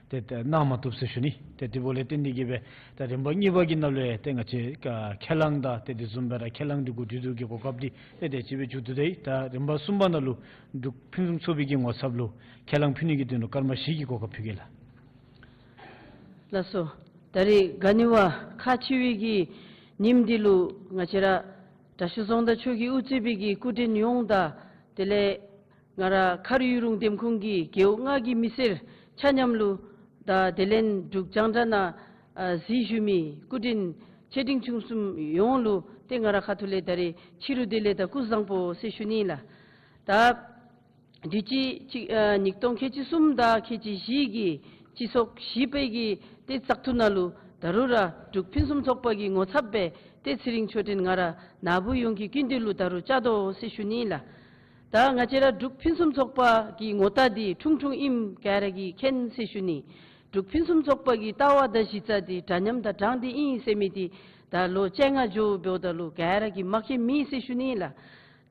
ཏེ་ཏེ་གནང་མ་བཏུབ་ཟེར་ཞུ་ནི། ཏེ་དེ་འབདཝ་ལས་བརྟེན་ཏེ་གིས་སྦེ་ད་རིམ་པ་གཉིས་པ་གི་ནང་ལུ་ཡང་ཏེ་ང་བཅས་ཁས་བླངས་དང་ཏེ་དེ་བཟུམ་སྦེ་ར་ཁས་བླངས་འདི་གུ་དེ་ཚུ་གི་གོ་སྐབས་འདི་ཏེ་དེ་ཅིག་སྦེ་མཇུག་བསྡུ་དེས། ད་རིམ་པ་གསུམ་པ་ནང་ལུ་འབྲུག་ཕུན་སུམ་ཚོགས་པའི་གི་ངོ་ཚབ་ལུ་ཁས་བླངས་ཕུལ་ནི་གི་དོན་ལུ་སྐར་མ་བཞི་གི་གོ་སྐབས་ཕུལ་གེ་ལགས། ལགས་སོ། ད་རིས་ག་ནི་བ་ཁག་ཆེ་བའི་གི་ཉིནམ་འདི་ལུ་ང་བཅས་ར་དྲག་ཤོས་རྫོང་བདག་མཆོག་གིས་དབུ་གཙོས་པའི་གི་སྐུ་མགྲོན་ཡོངས་དང་དེ་ལས་ང་ར་མཁར་ཡུལ་གྲོང་འདེམས་ཁོངས་ཀྱི་རྒེད་འོག་ལྔ་གི་མི་སེར་ཆ་མཉམ་ལུ་དང་དེ་ལས་འབྲུག་རྒྱང་བསྒྲགས་ནང་ཨ་གཟིགས་བཞུགས་མི་སྐུ་མགྲོན་ཆེ་འབྲིང་ཆུང་གསུམ་ཡོངས་ལུ་ཏེ་ང་ར་ཁ་ཐུག་ལས་ད་རིས་ཕྱི་རུ་བདེ་ལེགས་དང་སྐུ་གཟུགས་བཟང་པོ་ཟེར་ཞུ་ནི་ལགས། ད་དུས་ཅི་ཅིག་ཨ་ཉིས་སྟོང་ཁལ་གཅིག་གསུམ་དང་ཁལ་གཅིག་བཞི་གི་སྤྱི་ཚོགས་བཞི་པའི་གི་ཏེ་བཙག་འཐུ་ནང་ལུ་ད་རུང་ར་འབྲུག་ཕུན་སུམ་ཚོགས་པ་གི་ངོ་ཚབ་སྦེ་ཏེ་ཚེ་རིང་མཆོག་སྤྲིན་ང་ར་ནཱ་བུ་ཡོངས་ཀྱི་སྐུ་མདུན་ལུ་ད་རུང་བཅར་དོ་ཟེར་ཞུ་ནི་ལགས། ད་ང་བཅས་ར་འབྲུག་ཕུན་སུམ་ཚོགས་པ་གི་ངོ་རྟགས་འདི་ཁྲུང་ཁྲུང་ཨིནམ་ག་ར་གིས་མཁྱེན་ཟེར་ཞུ་ནི། འབྲུག་ཕུན་སུམ་ཚོགས་པ་གི་ལྟ་བ་དང་གཞི་རྩ་འདི་འདྲ་མཉམ་དང་དྲང་བདེན་ཨིན་ཟེར་མི་འདི་ད་ལོ་བཅོ་ལྔ་འགྱོཝ་འབདཝ་ད་ལུ་ག་ར་གིས་མ་མཁྱེནམ་མེད་ཟེར་ཞུ་ནི་ལགས།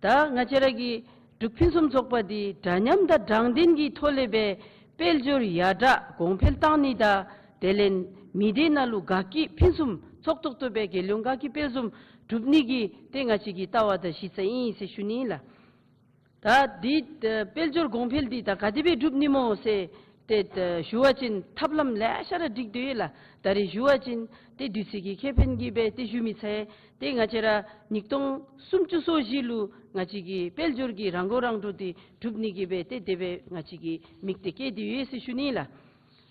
ད་ང་བཅས་ར་གི་འབྲུག་ཕུན་སུམ་ཚོགས་པ་འདི་འདྲ་མཉམ་དང་དྲང་བདེན་གྱི་ཐོག་ལས་སྦེ་དཔལ་འབྱོར་ཡར་དྲག་གོང་འཕེལ་བཏང་ནི་དང་དེ་ལས་མི་སྡེ་ནང་ལུ་དགའ་སྐྱིད་ཕུན་སུམ་ཚོགས་ཏོག་ཏོ་སྦེ་རྒྱལ་ཡོངས་དགའ་སྐྱིད་དཔལ་འཛོམས་སྒྲུབ་ནི་གི་ཏེ་ང་བཅས་ཀྱི་ལྟ་བ་དང་གཞི་རྩ་ཨིན་ཟེར་ཞུ་ནི་ལགས། ད་འདི་ཨེ་དཔལ་འབྱོར་གོང་འཕེལ་འདི་ད་ག་དེ་སྦེ་སྒྲུབ་ནི་སྨོ་ཟེར་ཏེ་ཨེ་ཞུ་བ་ཅིན་ཐབས་ལམ་ལེ་ཤ་ར་སྒྲིག་སྟེ་ཡོད་ལགས། ད་རེས་ཞུ་བ་ཅིན་ཏེ་དུས་ཚོད་ཀྱི་ཁེ་ཕན་གྱིས་སྦེ་ཏེ་ཞུ་མི་ཚར། ཏེ་ང་བཅས་ར་ཉིས་སྟོང་སུམ་ཅུ་སོ་བཞི་ལུ་ང་བཅས་ཀྱི་དཔལ་འབྱོར་གྱི་རང་མགོ་རང་འདྲོངས་འདི་སྒྲུབ་ནི་གི་སྦེ་ཏེ་དེ་སྦེ་ང་བཅས་ཀྱིས་དམིགས་གཏད་བསྐྱེད་དེ་ཡོད་ཟེར་ཞུ་ནི་ལགས།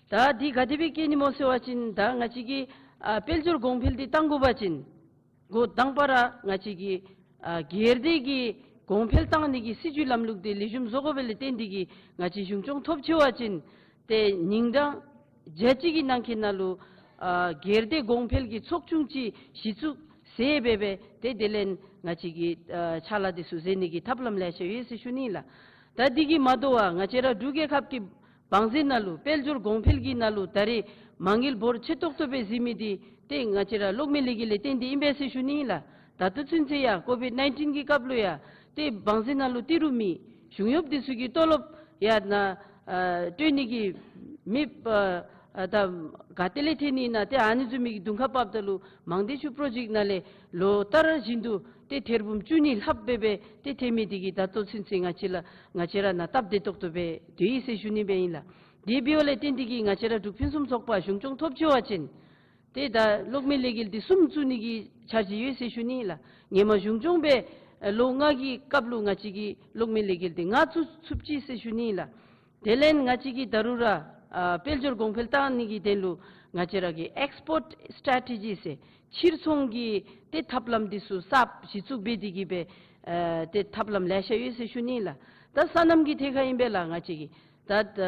ད་འདི་ག་དེ་སྦེ་བསྐྱེད་ནི་སྨོ་ཟེར་བ་ཅིན་ད་ང་བཅས་ཀྱིས་ཨ་དཔལ་འབྱོར་གོང་འཕེལ་འདི་གཏང་དགོ་པ་ཅིན་འགོ་དང་པ་ར་ང་བཅས་ཀྱིས་ཨ་སྒེར་སྡེ་གི་གོང་འཕེལ་གཏང་ནི་གི་སྲིད་བྱུས་ལམ་ལུགས་འདི་ལེགས་ཤོམ་བཟོ་དགོ་པས་ལགས། ཏེ་འདི་གིས་ང་བཅས་གཞུང་སྐྱོང་ཐོབ་ཆི་བ་ཅིན་ཏེ་ཉིན་གྲངས་བརྒྱ་གཅིག་གི་ནང་འཁོད་ནང་ལུ་ཨ་སྒེར་སྡེ་གོང་འཕེལ་གྱི་ཚོགས་ཆུང་ཅིག་གཞི་བཙུགས་ཟེར་སྦེ་སྦེ་ཏེ་དེ་ལས་ང་བཅས་ཀྱིས་ཨ་ཕྱག་ལཱ་འདི་ཚུ་མཛད་ནི་གི་ཐབས་ལམ་ལེ་ཤ་ཡོད་ཟེར་ཞུ་ནི་ལགས། ད་འདི་གིས་མ་དོ་བར་ང་བཅས་ར་འབྲུག་རྒྱལ་ཁབ་ཀྱི་བང་མཛོད་ནང་ལུ་དཔལ་འབྱོར་གོང་འཕེལ་གྱི་ནང་ལུ་ད་རེས་མ་དངུལ་འབོར་ཆེ་ཏོག་ཏོ་སྦེ་གཟིགས་མི་འདི་ཏེ་ང་བཅས་ར་གློག་མེ་ལས་འགུལ་ལས་བརྟེན་ཏེ་ཨིན་པས་ཟེར་ཞུ་ནི་ལགས། ད་ལྟོ་ཚུན་ཚོད་ཡང་ཀོ་ཝིཌ་ནའིན་ཊིན་གྱི་སྐབས་ལུ་ཡང་ཏེ་བང་མཛོད་ནང་ལུ་ཏི་རུ་མེད། གཞུང་གཡོགཔ་འདི་ཚུ་གི་ཏོ་ལོབ་ཡང་ན་ཨ་སྤྲོད་ནི་གི་མེདཔ་ཨ་ད་ག་ཏེ་ལས་ཐོན་ནི་ན་ཏེ་ཨ་ནི་བཟུམ་མའི་གི་གདོང་ཁར་བབ་ད་ལུ་མང་སྡེ་ཆུ་པྲོ་ཇེཀཊ་ནང་ལས་ལོ་ལྟར་བཞིན་དུ་ཏེ་ཐེར་འབུམ་བཅུ་གཉིས་ལྷགཔ་སྦེ་སྦེ་ཏེ་ཐོན་མི་འདི་གིས་ད་ལྟོ་ཚུན་ཚོད་ང་བཅས་ལ་ང་བཅས་ར་ནང་སྟབས་བདེ་ཏོག་ཏོ་སྦེ་སྡོད་ཡི་ཟེར་ཞུ་ནི་སྦེ་ཨིན་ལགས། དེ་འབདཝ་ལས་བརྟེན་འདི་གིས་ང་བཅས་ར་འབྲུག་ཕུན་སུམ་ཚོགས་པ་གཞུང་སྐྱོང་ཐོབ་ཆི་བ་ཅིན་ཏེ་ད་གློག་མེ་ལས་འགུལ་འདི་གསུམ་བཙུགས་ནི་གི་འཆར་གཞི་ཡོད་ཟེར་ཞུ་ནི་ལགས། ཧེ་མ་གཞུང་སྐྱོང་སྦེ་ལོ་ལྔ་གི་སྐབས་ལུ་ང་བཅས་ཀྱིས་གློག་མེ་ལས་འགུལ་འདི་ལྔ་བཙུགས་ཚུགས་ཅི་ཟེར་ཞུ་ནི་ལགས། དེ་ལས་ང་བཅས་ཀྱིས་ད་རུང་ར་ཨ་དཔལ་འབྱོར་གོང་འཕེལ་གཏང་ནི་གི་དོན་ལུ་ང་བཅས་ར་གི་ཨེགསི་པོརཊ་སི་ཊེ་རེ་ཊི་ཇི་ཟེར་ཕྱིར་ཚོང་གི་ཏེ་ཐབས་ལམ་འདི་ཚུ་གསརཔ་གཞི་བཙུགས་འབད་དེ་གིས་སྦེ་ཨ་ཏེ་ཐབས་ལམ་ལེ་ཤ་ཡོད་ཟེར་ཞུ་ནི་ལགས། ད་སོ་ནམ་གྱི་ཐད་ཁར་ཨིན་པས་ལགས། ང་བཅས་ཀྱི་ད་ད་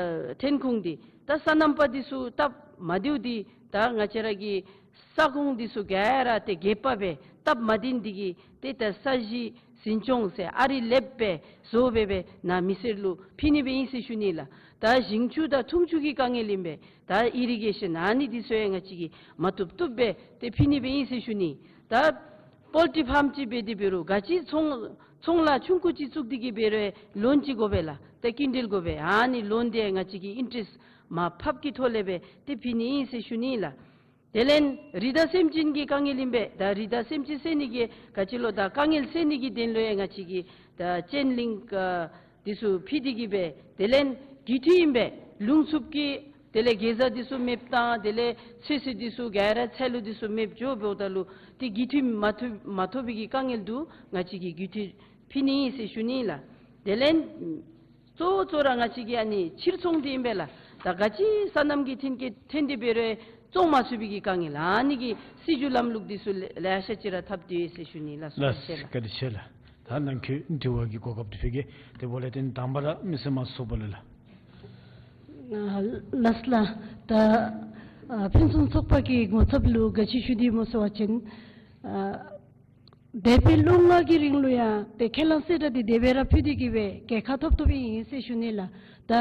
ཐོན་ཁུངས་འདི་ད་སོ་ནམ་པ་འདི་ཚུ་སྟབས་མ་བདེཝ་འདི་ད་ང་བཅས་ར་གི་ས་ཁོངས་འདི་ཚུ་ག་ར་ཏེ་རྒེད་པ་སྦེ་སྟབས་མ་བདེ་ནི་འདི་གིས་ཏེ་ད་ས་གཞི་འཛིན་སྐྱོང་ཟེར་ཨ་རི་ལེབ་སྦེ་བཟོ་སྦེ་སྦེ་ནཱ་མི་སེར་ལུ་ཕུལ་ནི་སྦེ་ཨིན་ཟེར་ཞུ་ནི་ལགས། ད་ཞིང་ཆུ་དང་འཐུང་ཆུ་གི་དཀའ་ངལ་ཨིན་པས། ད་ཨི་རི་གེ་ཤཱན་ཨ་ནི་འདི་ཚུ་ཡང་ང་བཅས་ཀྱིས་མ་བཏུབ་བཏུབ་སྦེ་ཏེ་ཕུལ་ནི་སྦེ་ཨིན་ཟེར་ཞུ་ནི། ད་པོལ་ཊི་ཕཱམ་ཅིག་འབད་དེ་འབད་རུང་ག་ཅི་ཚོང་ཚོང་ལཱ་ཆུང་ཀུ་ཅིག་བཙུགས་ཏེ་གིས་འབད་རུང་ལོན་ཅིག་དགོ་པས་ལགས། ཏེ་སྐྱིན་འགྲུལ་དགོ་པས། ཨ་ནི་ལོན་འདི་ང་བཅས་ཀྱིས་ཨིན་ཊ་རེསཊ་མར་ཕབ་ཀྱི་ཐོག་ལས་སྦེ་ཏེ་ཕུལ་ནི་ཨིན་ཟེར་ཞུ་ནི་ལགས། དེ་ལས་རི་དྭགས་སེམས་ཅན་གྱི་དཀའ་ངལ་ཨིན་པས། ད་རི་དྭགས་སེམས་ཅན་བསད་ནི་གི་ག་ཅི་ལོ་ད་དཀའ་ངལ་སེལ་ནི་གི་དོན་ལུ་ཡང་ང་བཅས་ཀྱིས་ད་ཅེན་ལིང་ཨ་འདི་ཚུ་ཕུལ་ཏེ་གིས་སྦེ་དེ་ལས་རྒུད་འཐུས་ཨིན་པས། ལུང་འཚུབ་ཀྱི་དེ་ལས་གེ་ཛ་འདི་ཚུ་མེདཔ་དང་དེ་ལས་ཚོད་བསྲེ་འདི་ཚུ་ག་ར་ཚལ་ལུ་འདི་ཚུ་མེདཔ་འགྱོ་འབདཝ་ད་ལུ་ཏེ་རྒུད་འཐུས་མ་ཐོབ་མ་ཐོབ་པའི་གི་དཀའ་ངལ་འདུག། ང་བཅས་ཀྱིས་རྒུད་འཐུས་ཕུལ་ནི་ཨིན་ཟེར་ཞུ་ནི་ལགས། དེ་ལས་གཙོ་བོ་གཙོ་ར་ང་བཅས་ཀྱི་ཨ་ནི་ཕྱིར་ཚོང་འདི་ཨིན་པས་ལགས། ད་ག་ཅི་སོ་ནམ་གྱི་ཐོན་སྐྱེད་ཐོན་ཏེ་འབད་རུང་བཙོང་མ་ཚུགས་པའི་གི་དཀའ་ངལ་ཨ་ནི་གི་སྲིད་བྱུས་ལམ་ལུགས་འདི་ཚུ་ལེ་ལེ་ཤ་ཅིག་ར་འཐབ་སྟེ་ཡོད་ཟེར་ཞུ་ནི་ལགས། ལགས་སོ། བཀའ་དྲིན་ཆེ་ལགས། ད་ནང་འཁོད་དྲི་བ་གི་གོ་སྐབས་འདི་ཕུལ་གེ། དེ་འབདཝ་ལས་ཏེ་དང་པ་ར་མི་སེར་མང་ཚོགས་པ་ལུ་ལགས། ཨ་ལགས་ལགས། ད་ཨ་ཕུན་སུམ་ཚོགས་པ་གི་ངོ་ཚབ་ལུ་ག་ཅི་ཞུ་ནི་སྨོ་ཟེར་བ་ཅིན་ཨ་འདས་པའི་ལོ་ལྔ་གི་རིང་ལུ་ཡང་ཏེ་ཁས་བླངས་གསལ་བསྒྲགས་འདི་དེ་སྦེ་ར་ཕུལ་ཏེ་གིས་སྦེ་རྒྱལ་ཁ་ཐོབ་ཐོབ་ཨིན་ཟེར་ཞུ་ནི་ལགས། ད་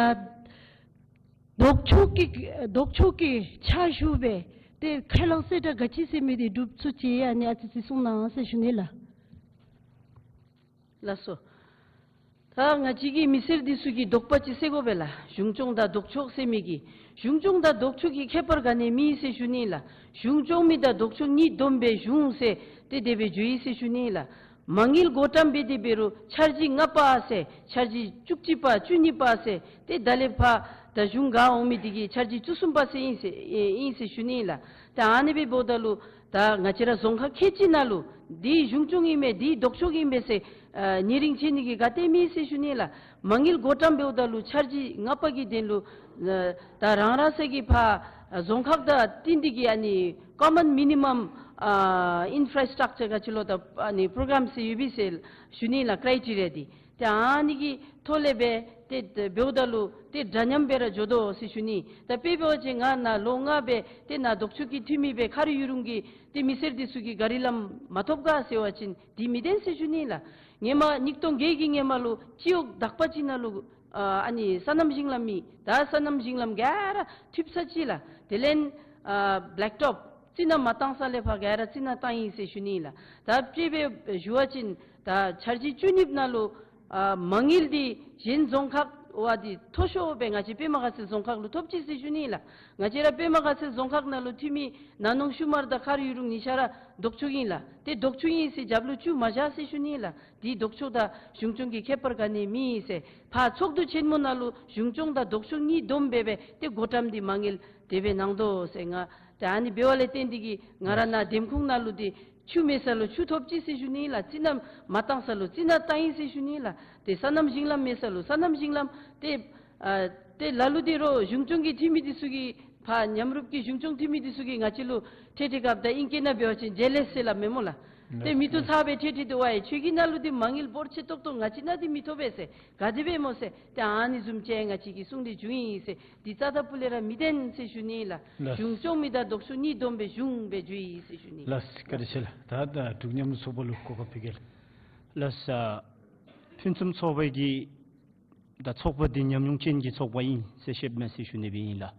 ལྡོག་ཕྱོགས་ཀྱི་ལྡོག་ཕྱོགས་ཀྱི་ཕྱག་ཞུ་སྦེ་ཏེ་ཁས་བླངས་གསལ་བསྒྲགས་ག་ཅི་ཟེར་མི་འདི་སྒྲུབ་ཚུགས་ཅི་ཨ་ནི་ཨ་ཙི་ཅིག་གསུང་གནང་ཟེར་ཞུ་ནི་ལགས། ལགས་སོ། ད་ང་བཅས་ཀྱི་མི་སེར་འདི་ཚུ་གིས་དོགས་པ་ཅིག་སེལ་དགོ་པས་ལགས། གཞུང་སྐྱོང་དང་ལྡོག་ཕྱོགས་ཟེར་མི་གི་གཞུང་སྐྱོང་དང་ལྡོག་ཕྱོགས་ཀྱི་ཁྱད་པར་ག་ནི་མེད་ཟེར་ཞུ་ནི་ལགས། གཞུང་སྐྱོང་མི་དང་ལྡོག་ཕྱོགས་གཉིས་བསྡོམས་སྦེ་གཞུང་ཟེར་ཏེ་དེ་སྦེ་བརྗོད་ཡི་ཟེར་ཞུ་ནི་ལགས། མ་དངུལ་བགོ་བཀྲམ་འབད་དེ་འབད་རུང་འཆར་གཞི་ལྔ་པ་ཟེར་འཆར་གཞི་བཅུ་གཅིག་པ་བཅུ་གཉིས་པ་ཟེར་ཏེ་ད་ལས་ཕར་ད་གཞུང་ག་འོང་མི་འདི་གིས་འཆར་གཞི་བཅུ་གསུམ་པ་ཟེར་ཨིན་ཟེར་ཨིན་ཟེར་ཞུ་ནི་ལགས། ད་ཨ་ནི་སྦེ་འབདཝ་ད་ལུ་ད་ང་བཅས་ར་རྫོང་ཁག་ཁལ་གཅིག་ནང་ལུ་འདི་གཞུང་སྐྱོང་ཨིན་མས་འདི་ལྡོག་ཕྱོགས་ཨིན་མས་ཟེར་ཨ་ཉེ་རིང་ཕྱེ་ནི་གི་ག་ཏེ་མེད་ཟེར་ཞུ་ནི་ལགས། མ་དངུལ་བགོ་བཀྲམ་འབདཝ་ད་ལུ་འཆར་གཞི་ལྔ་པ་གི་དོན་ལུ་ཨ་ད་རང་རང་སོ་གི་ཕར་ཨ་རྫོང་ཁག་དང་བསྟུན་ཏེ་གིས་ཨ་ནི་ཀོ་མཱན་མི་ནི་མམ་ཨ་ཨིན་ཕ་ར་སི་ཊག་ཅར་ག་ཅི་ལོ་ད་ཨ་ནི་པྲོ་གྲམ་ཟེར་ཡོད་པས་ཟེར་ཞུ་ནི་ལགས། ཀྲའི་ཊི་རི་ཡ་འདི་ ཏེ་ཨ་ནི་གི་ཐོག་ལས་སྦེ་ཏེ་འབདཝ་ད་ལུ་ཏེ་འདྲ་མཉམ་སྦེ་ར་འགྱོ་དོ་ཟེར་ཞུ་ནི། ད་དཔེ་འབད་བ་ཅིན་ང་ནཱ་ལོ་ལྔ་སྦེ་ཏེ་ནཱ་ལྡོག་ཕྱོགས་ཀྱི་འཐུས་མི་སྦེ་མཁར་ཡུ་རུང་གི་ཏེ་མི་སེར་འདི་ཚུ་གིས་གཱ་རི་ལམ་མ་ཐོབ་ག་ཟེར་བ་ཅིན་འདི་མི་བདེན་ཟེར་ཞུ་ནི་ལགས། སྔོན་མ་ཉིས་སྟོང་བརྒྱད་ཀྱི་སྔོན་མ་ལུ་སྤྱི་འོག་དག་པ་ཅིག་ནང་ལུ་ཨ་ཨ་ནི་སོ་ནམ་ཞིང་ལམ་མེད། ད་སོ་ནམ་ཞིང་ལམ་ག་ར་ཐུབ་ས་ཅིག་ལགས། དེ་ལས་ཨ་བེ་ལེཀ་ཊོབ་རྩི་ནག་མ་བཏང་ས་ལས་ཕར་ག་ར་རྩི་ནག་བཏང་ཡི་ཟེར་ཞུ་ནི་ལགས། ད་དཔེ་སྦེ་ཞུ་བ་ཅིན་ད་འཆར་གཞི་བཅུ་གཉིས་ནང་ལུ་ཨ་མ་དངུལ་འདི་གཞན་རྫོང་ཁག་བ་འདི་མཐོ་ཤོས་སྦེ་ང་བཅས་པདྨ་དགའ་ཚལ་རྫོང་ཁག་ལུ་ཐོབ་ཅི་ཟེར་ཞུ་ནི་ལགས། ང་བཅས་ར་པདྨ་དགའ་ཚལ་རྫོང་ཁག་ནང་ལུ་འཐུས་མི་ན་ནོང་ཤུ་མར་དང་མཁར་ཡུ་རུང་གཉིས་ཆ་ར་ལྡོག་ཕྱོགས་ཨིན་ལགས། ཏེ་ལྡོག་ཕྱོགས་ཨིན་ཟེར་རྒྱབ་ལུ་བཅུག་མ་བཞག་ཟེར་ཞུ་ནི་ལགས། འདི་ལྡོག་ཕྱོགས་དང་གཞུང་སྐྱོང་གི་ཁྱད་པར་ག་ནི་མེད་ཟེར། ཕར་ཚོགས་འདུ་ཆེན་མོ་ནང་ལུ་གཞུང་སྐྱོང་དང་ལྡོག་ཕྱོགས་གཉིས་བསྡོམས་སྦེ་སྦེ་ཏེ་བགོ་བཀྲམ་འདི་མ་དངུལ་དེ་སྦེ་གནང་དོ་ཟེར། ང་ཏེ་ཨ་ནི་འབད་བ་ལས་བརྟེན་ཏེ་གིས་ང་ར་ནཱ་འདེམས་ཁོངས་ནང་ལུ་འདི་ཆུ་མེད་ས་ལུ་ཆུ་ཐོབ་ཅི་ཟེར་ཞུ་ནི་ལགས། རྩི་ནག་མ་བཏང་ས་ལུ་རྩི་ནག་བཏང་ཡི་ཟེར་ཞུ་ནི་ལགས། ཏེ་སོ་ནམ་ཞིང་ལམ་མེད་ས་ལུ་སོ་ནམ་ཞིང་ལམ་ཏེ་ཨ་ཏེ་ལ་ལུ་འདི་རོགས་གཞུང་སྐྱོང་གི་འཐུས་མི་འདི་ཚུ་གིས་ཕར་མཉམ་རུབ་ཀྱི་གཞུང་སྐྱོང་འཐུས་མི་འདི་ཚུ་གིས་ང་བཅས་ལུ་ཐེ་ཐེ་སྐབས་དང་ཨིང་སྐད་ནང་འབད་བ་ཅིན་ཇེ་ལེས་ཟེར་སླབ་མས་སྨོ་ལགས། ཏེ་མི་བཏུབ་ཚར་སྦེ་ཐེ་ཐེ་འདུག་པ་ཡི། ཁྱོད་ཀྱི་ནང་ལུ་འདི་མ་དངུལ་འབོར་ཆེ་ཏོག་ཏོ་ང་བཅས་ནང་འདི་མི་ཐོབ་པས་ཟེར། ག་དེ་སྦེ་སྨོ་ཟེར། ཏེ་ཨ་ནི་བཟུམ་ཅིག་ང་བཅས་ཀྱིས་གསུང་སྟེ་འགྱོ་ཡི་ཟེར། འདི་རྩ་དང་ཕུ་ལས་ར་མི་བདེན་ཟེར་ཞུ་ནི་ལགས། ལགས། གཞུང་སྐྱོང་མི་དང་ལྡོག་ཕྱོགས་གཉིས་བསྡོམས་སྦེ་གཞུང་སྦེ་འགྱོ་ཡི་ཟེར་ཞུ་ནི། ལགས། བཀའ་དྲིན་ཆེ་ལགས། ད་ད་འབྲུག་མཉམ་རུབ་ཚོགས་པ་ལུ་གོ་སྐབས་ཕུལ་གེ་ལགས། ལགས། ཨ་ཕུན་སུམ་ཚོགས་པའི་གི་ད་ཚོགས་པ་འདི་ཉམས་མྱོང་ཅན་གྱི་ཚོགས་པ་ཨིན་ཟེར་ཤེས་མས་ཟེར་ཞུ་ནི་སྦེ་ཨིན་ལགས།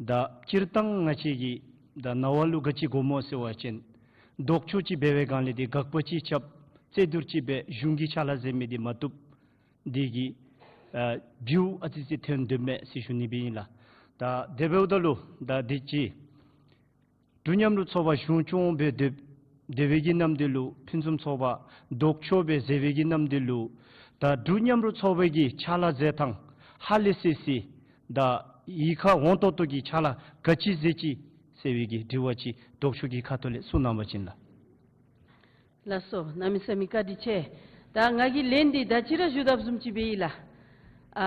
ད་སྤྱིར་བཏང་ང་བཅས་ཀྱི་ད་ནང་པ་ལུ་ག་ཅི་དགོཔ་སྨོ་ཟེར་བ་ཅིན་ལྡོག་ཕྱོགས་ཅིག་འབད་བའི་སྒང་ལས་འདི་དགག་པ་ཅིག་རྐྱབ་རྩོད་བསྡུར་ཅིག་འབད་གཞུང་གི་ཕྱག་ལཱ་མཛད་མི་འདི་མ་བཏུབ། འདི་གིས་ཨ་བྱུས་ཨ་ཙི་ཅིག་ཐོན་དོ་མས་ཟེར་ཞུ་ནི་སྦེ་ཨིན་ལགས། ད་དེ་འབདཝ་ད་ལུ་ད་འདི་ཅིག་འབྲུག་མཉམ་རུབ་ཚོགས་པ་གཞུང་སྐྱོང་སྦེ་སྡོད་སྡོད་པའི་གི་ནམ་དུས་ལུ་ཕུན་སུམ་ཚོགས་པ་ལྡོག་ཕྱོགས་སྦེ་མཛད་པའི་གི་ནམ་དུས་ལུ་ད་འབྲུག་མཉམ་རུབ་ཚོགས་པའི་གི་ཕྱག་ལཱ་མཛད་ཐངས་ཧ་ལས་སི་སི་ད་གཡུས་ཁར་འོང་ཏོག་ཏོ་གི་ཕྱག་ལཱ་ག་ཅི་མཛད་ཅི་ཟེར་བའི་གི་དྲི་བ་ཅིག་ལྡོག་ཕྱོགས་ཀྱི་ཁ་ཐུག་ལས་གསུང་གནང་བ་ཅིན་ལགས། ལགས་སོ། གནམ་མེད་ས་མེད་བཀའ་དྲིན་ཆེ། ད་ང་གིས་ལན་འདི་ད་ཅི་ར་ཞུ་དོ་བཟུམ་ཅིག་སྦེ་ཨིན་ལགས། ཨ་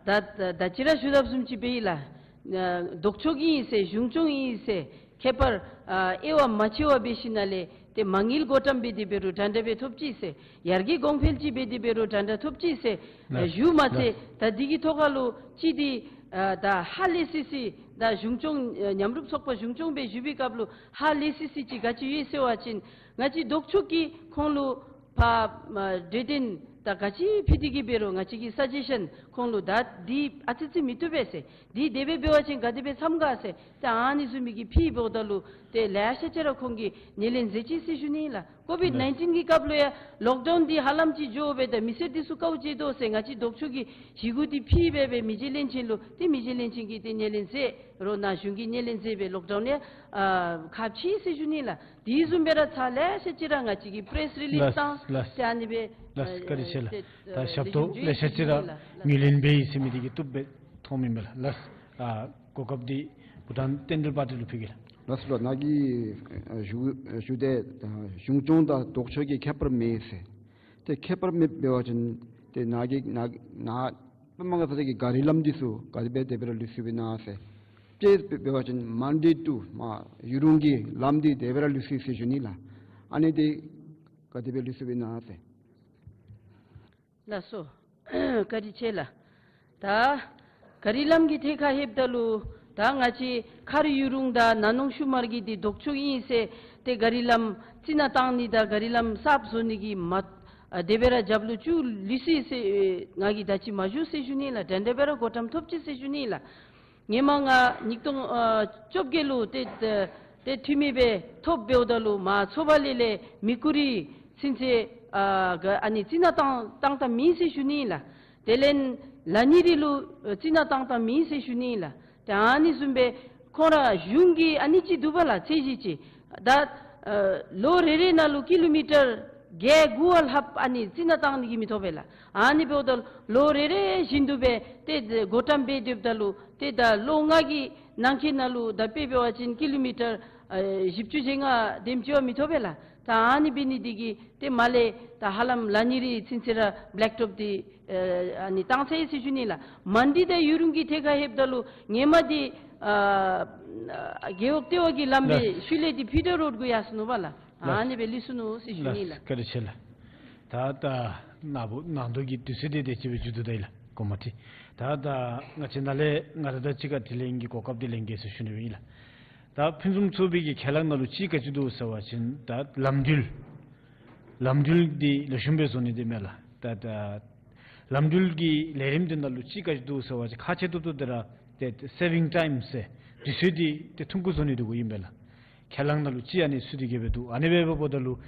ད་ད་ཅི་ར་ཞུ་དོ་བཟུམ་ཅིག་སྦེ་ཨིན་ལགས། ཨ་ལྡོག་ཕྱོགས་ཨིན་ཟེར་གཞུང་སྐྱོང་ཨིན་ཟེར་ཁྱད་པར་ཨ་དབྱེ་བ་མ་ཕྱེ་བར་འབད་ཞིནམ་ལས་ཏེ་མ་དངུལ་བགོ་བཀྲམ་འབད་དེ་འབད་རུང་འདྲ་འདྲ་སྦེ་ཐོབ་ཅི་ཟེར། ཡར་རྒྱས་གོང་འཕེལ་ཅིག་འབད་དེ་འབད་རུང་འདྲ་འདྲ་ཐོབ་ཅི་ཟེར་ཨ་ཞུཝ་མ་ཚད་ད་འདི་གི་ཐོག་ཁ་ལུ་ཅིག་འདི་ཨ་ད་ཧ་ལས་སི་སི་ད་གཞུང་སྐྱོང་ཨ་མཉམ་རུབ་ཚོགས་པ་གཞུང་སྐྱོང་སྦེ་བཞུགས་པའི་སྐབས་ལུ་ཧ་ལས་སི་སི་ཅིག་ག་ཅི་ཡོད་ཟེར་བ་ཅིན་ང་བཅས་ལྡོག་ཕྱོགས་ཀྱིས་ཁོང་ལུ་ཕར་ཨ་གྲོས་དོན་ད་ག་ཅི་ཕུལ་ཏེ་གིས་འབད་རུང་ང་བཅས་ཀྱིས་སཱ་ཇེ་ཤཱན་ཁོང་ལུ་ད་འདི་ཨ་ཙི་ཅིག་མི་བཏུབ་པས་ཟེར། འདི་དེ་སྦེ་འབད་བ་ཅིན་ག་དེ་སྦེ་འཚམས་ག་ཟེར། ད་ཨ་ནི་བཟུམ་མའི་གི་ཕུལ་འབདཝ་ད་ལུ་ཏེ་ལེ་ཤ་ཅིག་ར་ཁོང་གིས་ངོས་ལེན་མཛད་ཅི་ཟེར་ཞུ་ནི་ལགས། ཀོ་ཝིཌ་ནའིན་ཊིན་གྱི་སྐབས་ལུ་ཡང་ལོག་ཌའུན་འདི་ཧ་ལམ་ཅིག་འགྱོ་སྦེ་ད་མི་སེར་འདི་ཚུ་དཀའཝ་སྤྱད་དོ་ཟེར་ང་བཅས་ལྡོག་ཕྱོགས་ཀྱིས་ཞི་རྒོལ་འདི་ཕུལ་སྦེ་སྦེ་མི་རྗེ་བློན་ཆེན་ལུ་ཏེ་མི་རྗེ་བློན་ཆེན་གྱིས་ཏེ་ངོས་ལེན་མཛད་རུང་ནཱ་གཞུང་གིས་ངོས་ལེན་མཛད་སྦེ་ལོག་ཌའུན་ཡང་ཨ་ཁ་ཕྱེ་ཟེར་ཞུ་ནི་ལགས། དེ་བཟུམ་སྦེ་ར་ཚར་ལེ་ཤ་ཅིག་ར་ང་བཅས་ཀྱིས་པེ་རེསི་རི་ལིསི་ལགས་བཏང་ལགས། ཏེ་ཨ་ནི་སྦེ་ལགས་ཨ་བཀའ་དྲིན་ཆེ་ལགས། ཏེ་ད་ཨ་ཞབས་ཏོག་ལེ་ཤ་ཅིག་ར་ངོས་ལེན་འབད་ཡི་ཟེར་མི་འདི་གིས་བཏུབ་སྦེ་མཐོང་མི་མས་ལགས། ལགས། ཨ་གོ་སྐབས་འདི་བྷུ་ཊཱན་བསྟན་འཕེལ་པ་ཏི་ལུ་ཕུལ་གེ་ལགས། ལགས་སོ་ལགས། ནཱ་གིས་ཨ་ཞུ་ཞུ་དེ་ད་གཞུང་སྐྱོང་དང་ལྡོག་ཕྱོགས་ཀྱི་ཁྱད་པར་མེད་ཟེར། ཏེ་ཁྱད་པར་མེད་འབད་བ་ཅིན་ཏེ་ནཱ་གི་ནཱ་ནཱ་པདྨ་དགའ་ཚལ་གྱི་གཱ་རི་ལམ་འདི་ཚུ་ག་དེ་སྦེ་དེ་སྦེ་ར་ལུས་སོཔ་ཨིན་ན་ཟེར། ཏེ་འབད་བ་ཅིན་མན་ཌི་ཊུ་མར་ཡུ་རུང་གི་ལམ་འདི་དེ་སྦེ་ར་ལུས་སོ་ཟེར་ཞུ་ནི་ལགས། ཨ་ནི་འདི་ག་དེ་སྦེ་ལུས་སོཔ་ཨིན་ན་ཟེར། ལགས་སོ། བཀའ་དྲིན་ཆེ་ལགས། ད་གཱ་རི་ལམ་གྱི་ཐད་ཁར་ལྷོདཔ་ད་ལུ་ད་ང་བཅས་མཁར་ཡུ་རུང་དང་ན་ནོང་ཤུ་མར་གྱི་འདི་ལྡོག་ཕྱོགས་ཨིན་ཟེར་ཏེ་གཱ་རི་ལམ་རྩི་ནག་བཏང་ནི་དང་གཱ་རི་ལམ་གསརཔ་བཟོ་ནི་གི་མ་ཨ་དེ་སྦེ་ར་རྒྱབ་ལུ་བཅུག་ལུས་སོ་ཟེར་ང་གིས་ད་ཅི་མ་ཞུ་ཟེར་ཞུ་ནི་ལགས། འདྲན་འདྲ་སྦེ་ར་གོ་བཀྲམ་ཐོབ་ཅི་ཟེར་ཞུ་ནི་ལགས། ཧེ་མ་ང་ཉིས་སྟོང་ཨ་བཅོ་བརྒྱད་ལུ་ཏེ་ཏེ་འཐུས་མི་སྦེ་ཐོབ་འབདཝ་ད་ལུ་མར་མཚོ་པ་ལེ་ལས་མི་ཀུ་རི་ཚུན་ཚོད་ཨ་ག་ཨ་ནི་རྩི་ནག་བཏང་བཏང་ད་མེད་ཟེར་ཞུ་ནི་ལགས། དེ་ལས་ལ་ཉི་རི་ལུ་ཨ་རྩི་ནག་བཏང་ད་མེད་ཟེར་ཞུ་ནི་ལགས། ཏེ་ཨ་ནི་བཟུམ་སྦེ་ཁོང་ར་གཞུང་གི་ཨ་ནི་ཅིག་འདུག་པ་ལགས། ཚད་གཞི་ཅིག་ད་ཨ་ལོ་རེ་རེ་ནང་ལུ་ཀི་ལོ་མི་ཊར་བརྒྱད་དགུ་བ་ལྷགཔ་ཨ་ནི་རྩི་ནག་བཏང་ནི་གི་མི་ཐོབ་པས་ལགས། ཨ་ནི་འབདཝ་ད་ལོ་རེ་རེ་བཞིན་དུ་སྦེ་ཏེ་གོ་བཀྲམ་འབད་སྡོདཔ་ད་ལུ་ཏེ་ད་ལོ་ལྔ་གི་ནང་འཁོད་ནང་ལུ་ད་དཔེ་འབད་བ་ཅིན་ཀི་ལོ་མི་ཊར་ཨ་བཞི་བཅུ་ཞེ་ལྔ་དེམ་ཅིག་བ་མི་ཐོབ་པས་ལགས། ད་ཨ་ནི་འབད་ནི་འདི་གིས་ཏེ་མར་ལས་ད་ཧ་ལམ་ལ་ཉི་རི་ཚུན་ཚོད་ར་བེ་ལེཀ་ཊོབ་འདི་ཨ་ཨ་ནི་བཏང་ཚར་ཡི་ཟེར་ཞུ་ནི་ལགས། མན་ཌི་དང་ཡུ་རུང་གི་ཐད་ཁར་ལྷོདཔ་ད་ལུ་ཧེ་མ་འདི་ཨ་རྒེད་འོག་ལྟེ་བ་གི་ལམ་སྦེ་ལགས། ཤུལ་ལས་འདི་ཕི་ཌར་རོཌ་གུ་ཡར་སོ་ནུག་པ་ལགས། ལགས། ཨ་ནི་སྦེ་ལུས་སོ་ནུག་ཟེར་ཞུ་ནི་ལགས། ལགས། བཀའ་དྲིན་ཆེ་ལགས། ད་ད་ ན་བུ་ནང་དོ་གི་དུས་ཚོད་དེ་དེ་ཅིག་སྦེ་མཇུག་བསྡུ་ད་ཡི་ལགས། གོ་མ་ཏི། ད་ད་ང་བཅས་ནཱ་ལས་ང་ར་དང་གཅིག་ཁར་དྲི་ལན་གྱི་གོ་སྐབས་དེ་ལེན་གེ་ཟེར་ཞུ་ནི་སྦེ་ཨིན་ལགས། ད་ཕུན་སུམ་ཚོགས་པའི་གི་ཁས་བླངས་ནང་ལུ་ཅིག་ག་ཅི་འདུག་ཟེར་བ་ཅིན་ད་ལམ་འགྲུལ་ལམ་འགྲུལ་འདི་ལེགས་ཤོམ་སྦེ་བཟོ་ནི་འདི་མས་ལགས། ད་ད་ལམ་འགྲུལ་གྱི་ལས་རིམ་འདི་ནང་ལུ་ཅིག་ག་ཅི་འདུག་ཟེར་བ་ཅིན་ཁག་ཆེ་ཏོག་ཏོ་འདི་ར་ཏེ་སེ་བིང་ཊའིམ་ཟེར་དུས་ཚོད་འདི་ཏེ་ཐུང་ཀུ་བཟོ་ནི་འདུག་གོ་ཨིན་པས་ལགས། ཁས་བླངས་ནང་ལུ་ཅིག་ཨ་ནི་ཚུད་དེ་གི་སྦེ་འདུག། ཨ་ནི་སྦེ་འབདཝ་ད་ལུ་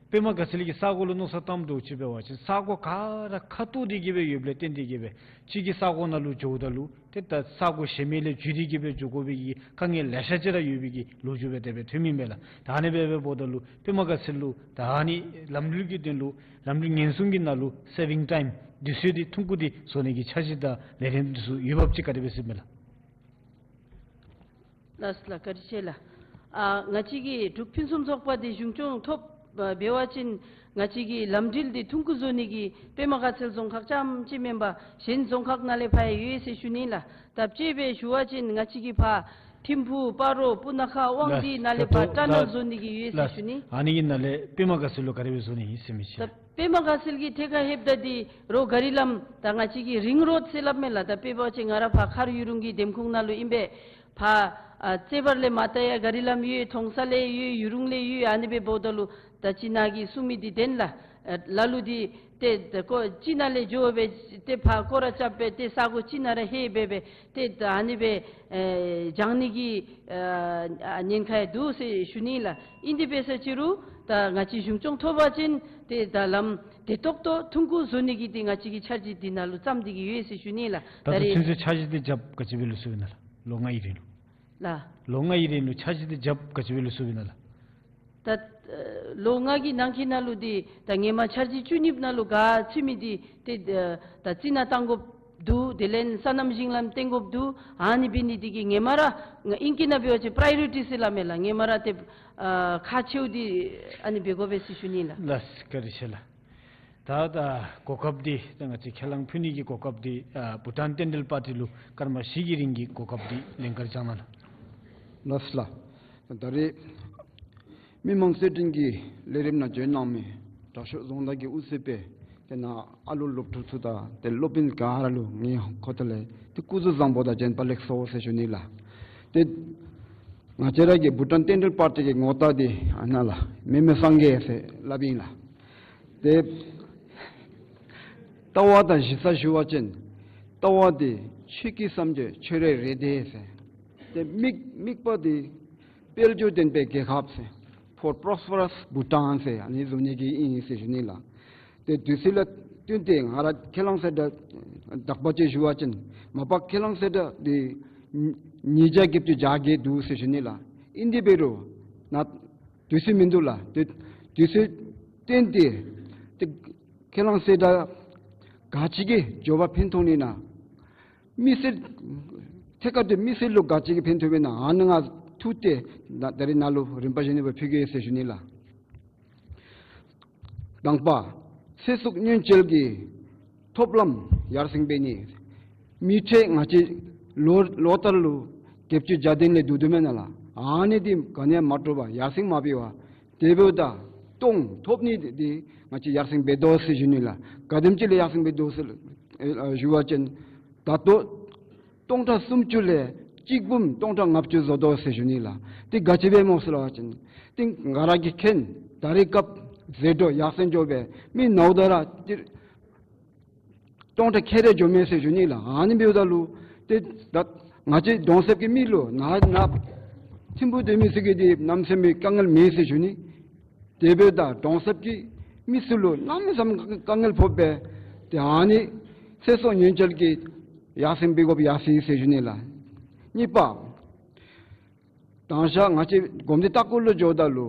པདྨ་དགའ་ཚལ་གྱི་ས་གོ་ལུ་མནོ་བསམ་བཏངམ་འདྲཝ་ཅིག་འབད་བ་ཅིན་ས་གོ་ག་ར་ཁ་ཐུག་སྟེ་གི་སྦེ་ཡོདཔ་ལས་བརྟེན་ཏེ་གི་སྦེ་གཅིག་གི་ས་གོ་ནང་ལུ་འགྱོཝ་ད་ལུ་ཏེ་ད་ས་གོ་གཞན་མི་ལས་བརྒྱུད་དེ་གི་སྦེ་འགྱོ་དགོ་པའི་གི་དཀའ་ངལ་ལེ་ཤ་ཅིག་ར་ཡོད་པའི་གི་ལོ་རྒྱུས་སྦེ་དེ་སྦེ་ཐོནམ་ཨིན་པས་ལགས། ད་ཨ་ནི་སྦེ་འབདཝ་ད་ལུ་པདྨ་དགའ་ཚལ་ལུ་ད་ཨ་ནི་ལམ་འགྲུལ་གྱི་དོན་ལུ་ལམ་འགྲུལ་ཉེན་སྲུང་གི་ནང་ལུ་སེ་བིང་ཊའིམ་དུས་ཚོད་འདི་ཐུང་ཀུ་འདི་བཟོ་ནི་གི་འཆར་གཞི་དང་ལས་རིམ་འདི་ཚུ་ཡོདཔ་ཅིག་ག་དེ་སྦེ་གཟིགས་མས་ལགས། ལགས་ལགས། བཀའ་དྲིན་ཆེ་ལགས། ཨ་ང་བཅས་ཀྱི་འབྲུག་ཕུན་སུམ་ཚོགས་པ་འདི་གཞུང་སྐྱོང་ཐོབ་འབད་བ་ཅིན་ང་བཅས་ཀྱི་ལམ་འགྲུལ་འདི་ཐུང་ཀུ་བཟོ་ནི་གི་པདྨ་དགའ་ཚལ་རྫོང་ཁག་རྐྱངམ་ཅིག་མེན་པར་གཞན་རྫོང་ཁག་ནང་ལས་ཕར་ཡང་ཡོད་ཟེར་ཞུ་ནི་ལགས། ད་དཔྱེ་སྦེ་ཞུ་བ་ཅིན་ང་བཅས་ཀྱི་ཕར་ཐིམ་ཕུག་སྤ་རོ་སྤུ་ན་ཁ་དབང་འདུས་ནང་ལས་ཕར་ཊ་ནཱལ་བཟོ་ནི་གི་ཡོད་ཟེར་ཞུ་ནི། ཨ་ནི་གི་ནང་ལས་པདྨ་དགའ་ཚལ་ལུ་ག་དེ་སྦེ་བཟོ་ནི་ཨིན་ཟེར་མི་ཅིག། ད་པདྨ་དགའ་ཚལ་གྱི་ཐད་ཁར་ལྷོདཔ་ད་འདི་རོགས་ག་རི་ལམ་ད་ང་བཅས་ཀྱི་རིང་རོཌ་ཟེར་སླབ་མས་ལགས། ད་དཔེ་འབད་བ་ཅིན་ང་ར་ཕར་མཁར་ཡུ་རུང་གི་འདེམས་ཁོངས་ནང་ལུ་ཨིན་པས། ཕར་ཨ་རྩེ་བར་ལས་མར་ལྟ་ཡང་ག་རི་ལམ་ཡོད། མཐོང་ས་ལས་ཡོད། ཡུ་རུང་ལས་ཡོད། ཨ་ནི་སྦེ་འབདཝ་ད་ལུ་ད་ཅི་ནཱ་གིས་གསུང་མི་འདི་བདེན་ལགས། ཨ་ལ་ལུ་འདི་ཏེ་ད་ཀོ་གཅིག་ནང་ལས་འགྱོ་སྦེ་ཏེ་ཕར་སྐོར་ར་རྐྱབ་སྦེ་ཏེ་ས་གོ་གཅིག་ནང་ར་ལྷོད་སྦེ་སྦེ་ཏེ་ད་ཨ་ནི་སྦེ་ཨེ་བྱང་ནི་གི་ཨ་ཉེན་ཁ་ཡང་འདུག་ཟེར་ཞུ་ནི་ལགས། ཨིན་དེ་འབད་ས་ཅི་རུང་ད་ང་བཅས་གཞུང་སྐྱོང་ཐོབ་པ་ཅིན་ཏེ་ད་ལམ་བདེ་ཏོག་ཏོ་ཐུང་ཀུ་བཟོ་ནི་གི་འདི་ང་བཅས་ཀྱི་འཆར་གཞི་འདི་ནང་ལུ་བརྩམས་ཏེ་གི་ཡོད་ཟེར་ཞུ་ནི་ལགས། ད་ད་ལྟོ་རེས་ཚུན་ཚོད་འཆར་གཞི་འདི་རྒྱབ་ག་ཅི་སྦེ་ལུས་སོང་ཡི་ན་ལགས། ལོ་ལྔ་ཡི་རིང་ལུ། ལགས། ལོ་ལྔ་ཡི་རིང་ལུ་འཆར་གཞི་འདི་རྒྱབ་ག་ཅི་སྦེ་ལུས་སོང་ཡི་ན་ལགས། ད་ལོ་ལྔ་གི་ནང་འཁོད་ནང་ལུ་འདི་ད་ཧེ་མ་འཆར་གཞི་བཅུ་གཉིས་ནང་ལུ་ག་ཚུད་མི་འདི་ཏེ་ད་རྩི་ནག་བཏང་དགོཔ་འདུག། དེ་ལས་སོ་ནམ་ཞིང་ལམ་བཏོན་དགོཔ་འདུག། ཨ་ནི་འབད་ནི་འདི་གིས་ཧེ་མ་ར་ང་ཨིང་སྐད་ནང་འབད་བ་ཅིན་པ་རའི་ཡོ་རི་ཊི་ཟེར་སླབ་མས་ལགས། ཧེ་མ་ར་ཏེ་ཨ་ཁག་ཆེཝ་འདི་ཨ་ནི་འབད་དགོ་པས་ཟེར་ཞུ་ནི་ལགས། ལགས་བཀའ་དྲིན་ཆེ་ལགས། ད་ད་གོ་སྐབས་འདི་ད་ང་བཅས་ཁས་བླངས་ཕུལ་ནི་གི་གོ་སྐབས་འདི་ཨ་བྷུ་ཊཱན་བསྟན་འགྲོའི་པར་ཊི་ལུ་སྐར་མ་བཞི་གི་རིང་གི་གོ་སྐབས་འདི་ལན་བཀའ་དྲིན་བསྐྱང་གནང་ལགས། ལགས་ལགས། ད་རེས་མི་མང་རྩོད་འགྲན་གྱི་ལས་རིམ་ནང་བྱོན་གནང་མི་དྲག་ཤོས་རྫོང་བདག་གི་དབུ་རྩེ་དཔོན་དེ་ནང་ཨ་ལུ་སློབ་ཕྲུག་ཚུ་དང་ཏེ་སློབ་དཔོན་ག་ར་ལུ་ངེའི་ཁ་ཐུག་ལས་ཏེ་སྐུ་གཟུགས་བཟང་པོ་དང་བྱོན་པ་ལེགས་སོ་ཟེར་ཞུ་ནི་ལགས། ཏེ་ང་བཅས་ར་གི་བྷུ་ཊཱན་བསྟན་འགྲོའི་པར་ཊི་གི་ངོ་རྟགས་འདི་ཨ་ནཱ་ལགས། མེ་མེ་སངས་རྒྱས་ཟེར་སླབ་ཨིན་ལགས། ཏེ་ལྟ་བ་དང་གཞི་རྩ་ཞུ་བ་ཅིན་ལྟ་བ་འདི་ཆོས་སྐུའི་སངས་རྒྱས་ཆོས་རབ་རེ་འདོད་ཟེར། ཏེ་དམིགས་དམིགས་པ་འདི་དཔལ་འབྱོར་ལྡན་པའི་རྒྱལ་ཁབ་ཟེར། For prosperous Bhutan ཟེར་ཨ་ནི་བཟོ་ནི་གི་ཨིན་ཟེར་ཞུ་ནི་ལགས། ཏེ་དུས་ཚོད་ལུ་བསྟུན་ཏེ་ང་ར་ཁས་བླངས་ཚད་གྲངས་དག་པ་ཅིག་ཞུ་བ་ཅིན་མ་པ་ཁས་བླངས་ཚད་གྲངས་འདི་ཉིས་བརྒྱ་བརྒྱད་ཅུ་གྱ་བརྒྱད་འདུག་ཟེར་ཞུ་ནི་ལགས། ཨིན་དེ་འབད་རུང་ནཱ་དུས་ཚོད་མིན་འདུག་ལགས། ཏེ་དུས་ཚོད་བསྟུན་ཏེ་ཏེ་ཁས་བླངས་ཚད་གྲངས་ག་ཅི་གི་འབྱོར་པ་ཕན་ཐོགས་ནི་ན། མི་སེར་ཐད་ཀར་དུ་མི་སེར་ལུ་ག་ཅི་གི་ཕན་ཐོགས་པས་ན་ཨ་ནི་ང་ཐུགས་ཏེ་ད་ད་རེས་ནཱ་ལུ་རིམ་པ་བཞིན་དུ་ཕུལ་གེ་ཟེར་ཞུ་ནི་ལགས། དང་པ་ཚེ་སྲོག་ཉེན་བཅོལ་གྱི་ཐོབ་ལམ་ཡར་སེང་འབད་ནི། མི་ཁྲལ་ང་བཅས་ལོ་ལོ་ལྟར་ལུ་བརྒྱད་ཅུ་གྱ་བདུན་ལས་བསྡུ་བསྡུཝ་མེན་ན་ལགས། ཨ་ནི་འདི་ག་ནི་ཡང་མ་འགྲོ་བར་ཡར་སེང་མ་འབད་བར་དེ་འབདཝ་ད་སྟོང་ཐོབ་ནི་འདི་ང་བཅས་ཡར་སེང་འབད་དོ་ཟེར་ཞུ་ནི་ལགས། ག་དེམ་ཅིག་ལས་ཡར་སེང་འབད་དོ་ཟེར་ཨེ་ཞུ་བ་ཅིན་ད་ལྟོ་སྟོང་ཕྲག་སུམ་ཅུ་ལས་གཅིག་འབུམ་སྟོང་ཕྲག་ལྔ་བཅུ་བཟོ་དོ་ཟེར་ཞུ་ནི་ལགས། དེ་ག་ཅི་སྦེ་སྨོ་ཟེར་བ་ཅིན་ཏེ་ང་ར་གིས་མཁྱེན། ད་རེས་སྐབས་ཟད་འགྲོ་ཡར་སེང་འགྱོ་སྦེ་མི་ནཝ་ད་ར་ཏེ་སྟོང་ཕྲག་ཁལ་རེ་འགྱོཝ་མས་ཟེར་ཞུ་ནི་ལགས། ཨ་ནི་འབདཝ་ད་ལུ་ཏེ་ད་ང་བཅས་གྲོང་གསེབ་ཀྱི་མི་ལུ་ནཱ་ནཱ་ཐིམ་ཕུག་སྡོད་མི་ཚུ་གིས་འདི་གནམ་མེད་ས་མེད་དཀའ་ངལ་མེད་ཟེར་ཞུ་ནི། དེ་འབདཝ་ད་གྲོང་གསེབ་ཀྱི་མི་ཚུ་ལུ་གནམ་མེད་ས་མེད་དཀའ་ངལ་ཕོག་སྦེ་ཏེ་ཨ་ནི་ཚེ་སྲོག་ཉེན་བཅོལ་གྱི་ཡར་སེང་འབད་དགོཔ་ཡར་སོང་ཡི་ཟེར་ཞུ་ནི་ལགས། གཉིས་པ་དང་ཤ་ང་བཅས་གོམས་འདྲིས་ལྟ་སྐོར་ལུ་འགྱོཝ་ད་ལུ་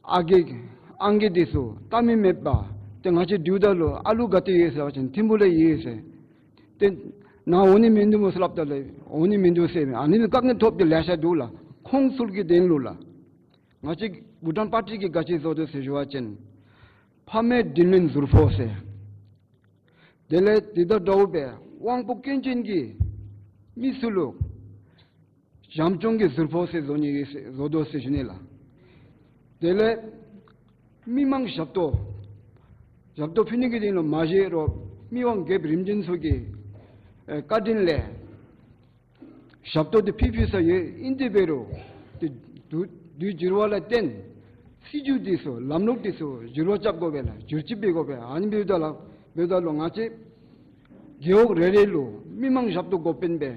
ཨ་རྒས་ཨང་རྒས་འདི་ཚུ་ལྟ་མི་མེད་པར་ཏེ་ང་བཅས་འགྱོཝ་ད་ལུ་ཨ་ལུ་ག་ཏེ་ཡོད་ཟེར་བ་ཅིན་ཐིམ་ཕུག་ལུ་ཡོད་ཟེར། ཏེ་ནཱ་འོང་ནི་མིན་འདུག་སྨོ་ཟེར་སླབ་ད་ལུ་འོང་ནི་མིན་འདུག་ཟེར། ཨ་ནི་དཀའ་ངལ་ཐོབ་སྟེ་ལེ་ཤ་འདུག་ལགས། ཁོང་ཚུ་གི་དོན་ལུ་ལགས། ང་བཅས་བྷུ་ཊཱན་པར་ཊི་གིས་ག་ཅི་བཟོ་དོ་ཟེར་ཞུ་བ་ཅིན་ཕ་མེས་དྲིན་ལན་ཟུར་ཕོག་ཟེར། དེ་ལས་དེ་དང་འདྲཝ་སྦེ་དབང་པོ་སྐྱོན་ཅན་གྱི་མི་ཚུ་ལུ་བྱམས་སྐྱོང་གི་ཟུར་ཕོག་ཟེར་བཟོ་ནི་ཡོད་ཟེར་བཟོ་དོ་ཟེར་ཞུ་ནི་ལགས། དེ་ལས་མི་མང་ཞབས་ཏོག་ ཞབས་ཏོག་ཕུལ་ནི་གི་དོན་ལུ་མ་གཞི་རོགས་མི་དབང་རྒྱལཔོ་རིམ་བྱོན་ཚུ་གི་ཨེ་བཀའ་དྲིན་ལས་ཞབས་ཏོག་འདི་ཕུལ་ཕུལ་ས་ཡོད། ཨིན་དེ་འབད་རུང་ཏེ་དུས་དུས་འགྱུར་བ་ལུ་བརྟེན་སྲིད་བྱུས་འདི་ཚུ་ལམ་ལུགས་འདི་ཚུ་འགྱུར་བ་རྐྱབ་དགོ་པས་ལགས། འགྱུར་བཅོས་འབད་དགོ་པས། ཨ་ནི་འབདཝ་ད་ལུ་འབདཝ་ད་ལུ་ང་བཅས་རྒེད་འོག་རེ་རེ་ལུ་མི་མང་ཞབས་ཏོག་འགོ་དཔོན་སྦེ་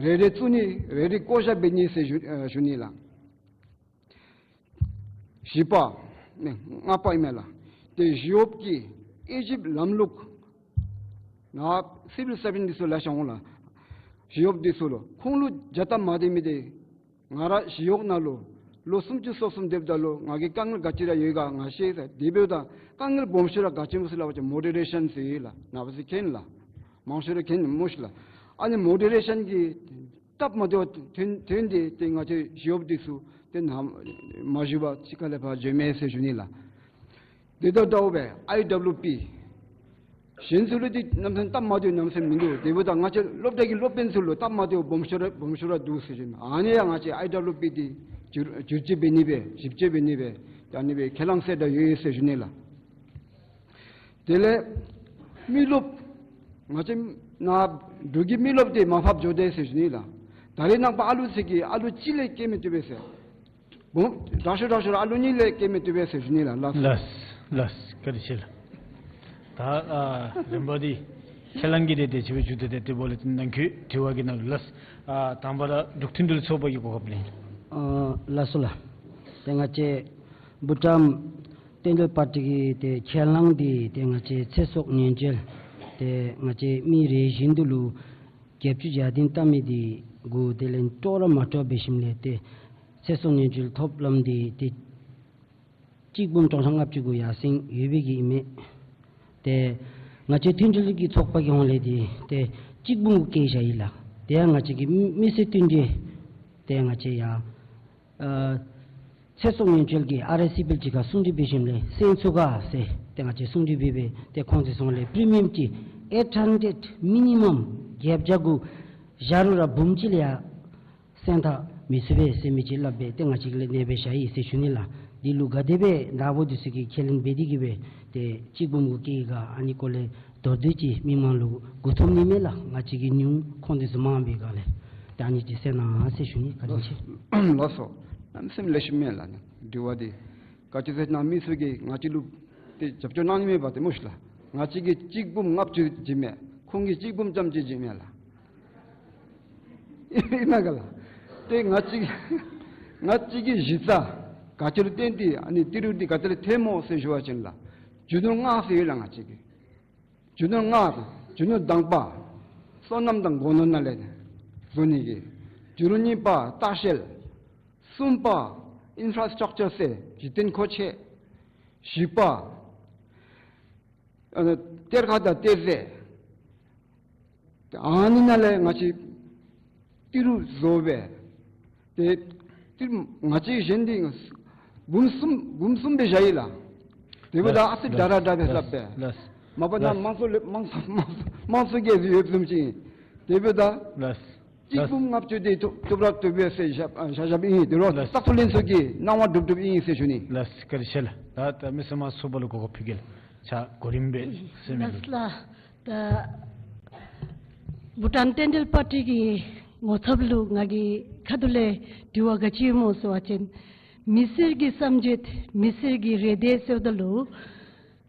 རེ་རེ་བཙུགས་ནི་རེ་རེ་བསྐོ་བཞག་འབད་ནི་ཟེར་ཞུ་ཨེ་ཞུ་ནི་ལགས། བཞི་པ་ནི་ལྔ་པ་ཨིན་མས་ལགས། ཏེ་ཞི་གཡོགཔ་གི་དབྱེ་ཞིབ་ལམ་ལུགས་ནཱ་སི་བིལ་སར་བེནཊ་འདི་ཚུ་ལེ་ཤ་འོང་ལགས། ཞི་གཡོགཔ་འདི་ཚུ་ལུ་ཁོང་ལུ་བྱ་སྟབས་མ་བདེ་མི་འདི་ང་ར་ཞི་གཡོག་ནང་ལུ་ལོ་སུམ་ཅུ་སོ་གསུམ་སྡོདཔ་ད་ལུ་ང་གིས་དཀའ་ངལ་ག་ཅི་ར་ཡོད་ག་ང་ཤེས་ཟེར། དེ་འབདཝ་ད་དཀའ་ངལ་སྦོམ་ཤོས་ར་ག་ཅི་སྨོ་ཟེར་སླབ་པ་ཅིན་མོ་ཊི་བེ་ཤཱན་ཟེར་ལགས། ནཱ་བུ་ཚུ་མཁྱེན་ལགས། མང་ཤོས་ར་མཁྱེན་ནི་སྨོ་ཤིག་ལགས། ཨ་ནི་མོ་ཊི་བེ་ཤཱན་གྱི་སྟབས་མ་བདེཝ་ཐོན་ཐོན་ཏེ་ཏེ་ང་བཅས་ཞི་གཡོགཔ་འདི་ཚུ་ཏེ་ནཱ་མ་བཞུགས་པར་ཕྱི་ཁ་ལས་ཕར་འགྱོཝ་མས་ཟེར་ཞུ་ནི་ལགས། དེ་དང་འདྲཝ་སྦེ་ཨའི་ཌབ་ལུ་པི་གཞན་ཚུ་ལུ་འདི་ནམ་ཡང་སྟབས་མ་བདེཝ་ནམ་ཡང་མིན་འདུག། དེ་འབདཝ་ད་ང་བཅས་སློབ་གྲྭ་གི་སློབ་དཔོན་ཚུ་ལུ་སྟབས་མ་བདེཝ་སྦོམ་ཤོས་ར་སྦོམ་ཤོས་ར་འདུག་ཟེར་ཞུ་ནི། ཨ་ནི་ཡང་ང་བཅས་ཨའི་ཌབ་ལུ་པི་འདི་འགྱུར་འགྱུར་བཅོས་འབད་ནི་སྦེ་ཞིབ་དཔྱད་འབད་ནི་སྦེ་ཨ་ནི་སྦེ་ཁས་བླངས་གསལ་བསྒྲགས་ཡོད་ཡོད་ཟེར་ཞུ་ནི་ལགས། དེ་ལས་མི་རློབས་ང་བཅས་ནཱ་འབྲུག་གི་མི་རློབས་འདི་མར་ཕབ་འགྱོ་དེས་ཟེར་ཞུ་ནི་ལགས། ད་རེས་ནངས་པ་ཨ་ལུ་ཚུ་གིས་ཨ་ལུ་གཅིག་ལས་སྐྱེ་མི་བཏུབ་པས་ཟེར། བུམོ་དྲག་ཤོས་དྲག་ཤོས་ར་ཨ་ལུ་གཉིས་ལས་སྐྱེ་མི་བཏུབ་པས་ཟེར་ཞུ་ནི་ལགས། ལགས་སོ། ལགས་སོ། བཀའ་དྲིན་ཆེ་ལགས། ད་ཨ་རིམ་པ་འདི་ཁས་བླངས་ཀྱི་རེ་འདོད་ཆེ་བའི་ཇུས་འདི་ཏེ་དེ་འབདཝ་ལས་ཏེ་ནང་འཁོད་དྲི་བ་གི་ནང་ལུ་ལགས། ཨ་དང་པ་ར་འབྲུག་མཐུན་འབྲེལ་ཚོགས་པ་གི་གོ་སྐབས་ལེན། ཨ་ལགས་སོ་ལགས། ཏེ་ང་བཅས་བྷུ་ཊཱན་བསྟན་འགྲོའི་པར་ཊི་གི་ཏེ་ཁས་བླངས་འདི་ཏེ་ང་བཅས་ཚེ་སྲོག་ཉེན་བཅོལ་ཏེ་ང་བཅས་མི་རེ་བཞིན་དུ་ལུ་བརྒྱད་ཅུ་གྱ་བདུན་བཏབ་མི་འདི་གུ་དེ་ལས་སྤྲོ་ར་མ་སྤྲོ་འབད་ཞིནམ་ལས་ཏེ་ཚེ་སྲོག་ཉེན་བཅོལ་ཐོབ་ལམ་འདི་ཏེ་གཅིག་འབུམ་སྟོང་ཕྲག་ལྔ་བཅུ་གུ་ཡར་སེང་ཡོད་པའི་གི་ཨིན་མས། ཏེ་ང་བཅས་མཐུན་འབྲེལ་གྱི་ཚོགས་པ་གི་ཧོངས་ལས་འདི་ཏེ་གཅིག་འབུམ་གུ་བཀལ་བཞག་ཡི་ལགས། ཏེ་ཡང་ང་བཅས་ཀྱི་མི་མི་སེར་བསྟུན་ཏེ་ཏེ་ང་བཅས་ཡང་ཨ་ཚེ་སྲོག་ཉེན་བཅོལ་གྱི་ཨར་ཨའི་སི་བིལ་ཅིག་ཁར་གསུང་གྲོས་འབད་ཞིནམ་ལས་སེང་ཚུགས་ག་ཟེར་ཏེ་ང་བཅས་གསུང་གྲོས་འབད་སྦེ་ཏེ་ཁོང་ཚུ་ཚུ་ལས་པི་རི་མི་ཡམ་ཅིག་ཨེཊ་ཧན་ཌེཌ་མི་ནི་མམ་བརྒྱད་བརྒྱ་གུ་བཞག་རུང་ར་འབུམ་གཅིག་ལས་ཡར་སེང་ཐག་མི་ཚུད་པས་ཟེར་མི་ཅིག་སླབ་སྦེ་ཏེ་ང་བཅས་ཀྱིས་ལས་གནས་སྦེ་བཞག་ཡི་ཟེར་ཞུ་ནི་ལགས། འདི་ལུ་ག་དེ་སྦེ་ནཱ་བུ་འདི་ཚུ་གིས་ཁས་ལེན་འབད་དེ་གི་སྦེ་ཏེ་གཅིག་འབུམ་གུ་བཀལ་ཡི་ག་ཨ་ནི་སྐོར་ལས་མདོར་བསྡུས་ཅིག་མི་མང་ལུ་གོ་ཐུབ་ནི་མས་ལགས། ང་བཅས་ཀྱིས་ཉུང་ཁོང་འདི་ཚུ་མང་པའི་སྒང་ལས་ཏེ་ཨ་ནི་ཅིག་གསན་གནང་ཟེར་ཞུ་ནི། བཀའ་དྲིན་ཆེ། ལགས་སོ། གནམ་མེད་ས་མེད་ལེགས་ཤོམ་མས་ལགས། དྲི་བ་འདི་ག་ཅི་ཟེར་ན་མི་ཚུ་གིས་ང་བཅས་ལུ་ཏེ་རྒྱབ་སྐྱོར་གནང་ནི་མེད་པ་ཏེ་སྨོ་ཤིག་ལགས། ང་བཅས་ཀྱིས་གཅིག་འབུམ་ལྔ་བཅུ་བྱིན་མས། ཁོང་གིས་གཅིག་འབུམ་ཙམ་ཅིག་བྱིན་མས་ལགས། ཨིན་མས་ག་ལགས། ཏེ་ང་བཅས་ང་བཅས་ཀྱི་གཞི་རྩ་ག་ཅི་ལུ་བརྟེན་ཏེ་ཨ་ནི་ཏི་རུ་འདི་ག་ཏེ་ལས་ཐོནམ་སྨོ་ཟེར་ཞུ་བ་ཅིན་ལགས། རྒྱུ་ནོར་ལྔ་ཟེར་ཡོད་ལགས་ང་བཅས་ཀྱི། རྒྱུ་ནོར་ལྔ་དང་རྒྱུ་ནོར་དང་པ་སོ་ནམ་དང་སྒོ་ནོར་ནང་ལས་བཟོ་ནི་གི། རྒྱུ་ནོར་གཉིས་པ་ལྟ་བཤལ། གསུམ་པ་ཨིན་ཕ་ར་སི་ཊག་ཅར་ཟེར་གཞི་རྟེན་མཁོ་ཆས། བཞི་པ་ཨ་ནི་གཏེར་ཁ་དང་གཏེར་རྫས། ཨ་ནི་ནང་ལས་ང་བཅས་ཏི་རུ་བཟོ་སྦེ་ཏེ་ཏི་རུ་ང་བཅས་གཞན་འདི་འབུམ་གསུམ་འབུམ་གསུམ་སྦེ་བཞག་ཡི་ལགས། དེ་འབདཝ་ད་ཨ་ཙི་དྲག་ར་དྲག་སྦེ་སླབ་སྦེ། ལགས་སོ། མ་པ་ན་ལགས་སོ། དམངས་གཙོ་ལས་དམངས་གཙོ་དམངས་གཙོ་དམངས་གཙོ་རྒྱལ་ཡོདཔ་བཟུམ་ཅིག། དེ་འབདཝ་ད་ལགས་སོ། གཅིག་འབུམ་ལྔ་བཅུ་འདི་ཐོབ་ཐོབ་ར་ཐོབ་པས་ཟེར་བཞག་བཞག་བཞགཔ་ཨིན། དེ་རུ་ལགས་སོ། བཙག་འཐུ་ལྷན་ཚོགས་ཀྱི་གནང་བ་སྒྲུབ་སྒྲུབ་ཨིན་ཟེར་ཞུ་ནི། ལགས་སོ། བཀའ་དྲིན་ཆེ་ལགས། ད་ད་མི་སེར་མང་ཚོགས་པ་ལུ་གོ་སྐབས་ཕུལ་གེ་ལགས། ཕྱག་གོ་རིམ་སྦེ་གསན་མི་ལགས་ལུ། ལགས་སོ་ལགས། ད་བྷུ་ཊཱན་བསྟན་འབྲེལ་པར་ཊི་གི་ངོ་ཚབ་ལུ་ང་གི་ཁ་ཐུག་ལས་དྲི་བ་ག་ཅི་ཡོད་སྨོ་ཟེར་བ་ཅིན་མི་སེར་གྱི་བསམ་སྤྱོད་མི་སེར་གྱི་རེ་འདོད་ཟེརཝ་ད་ལུ་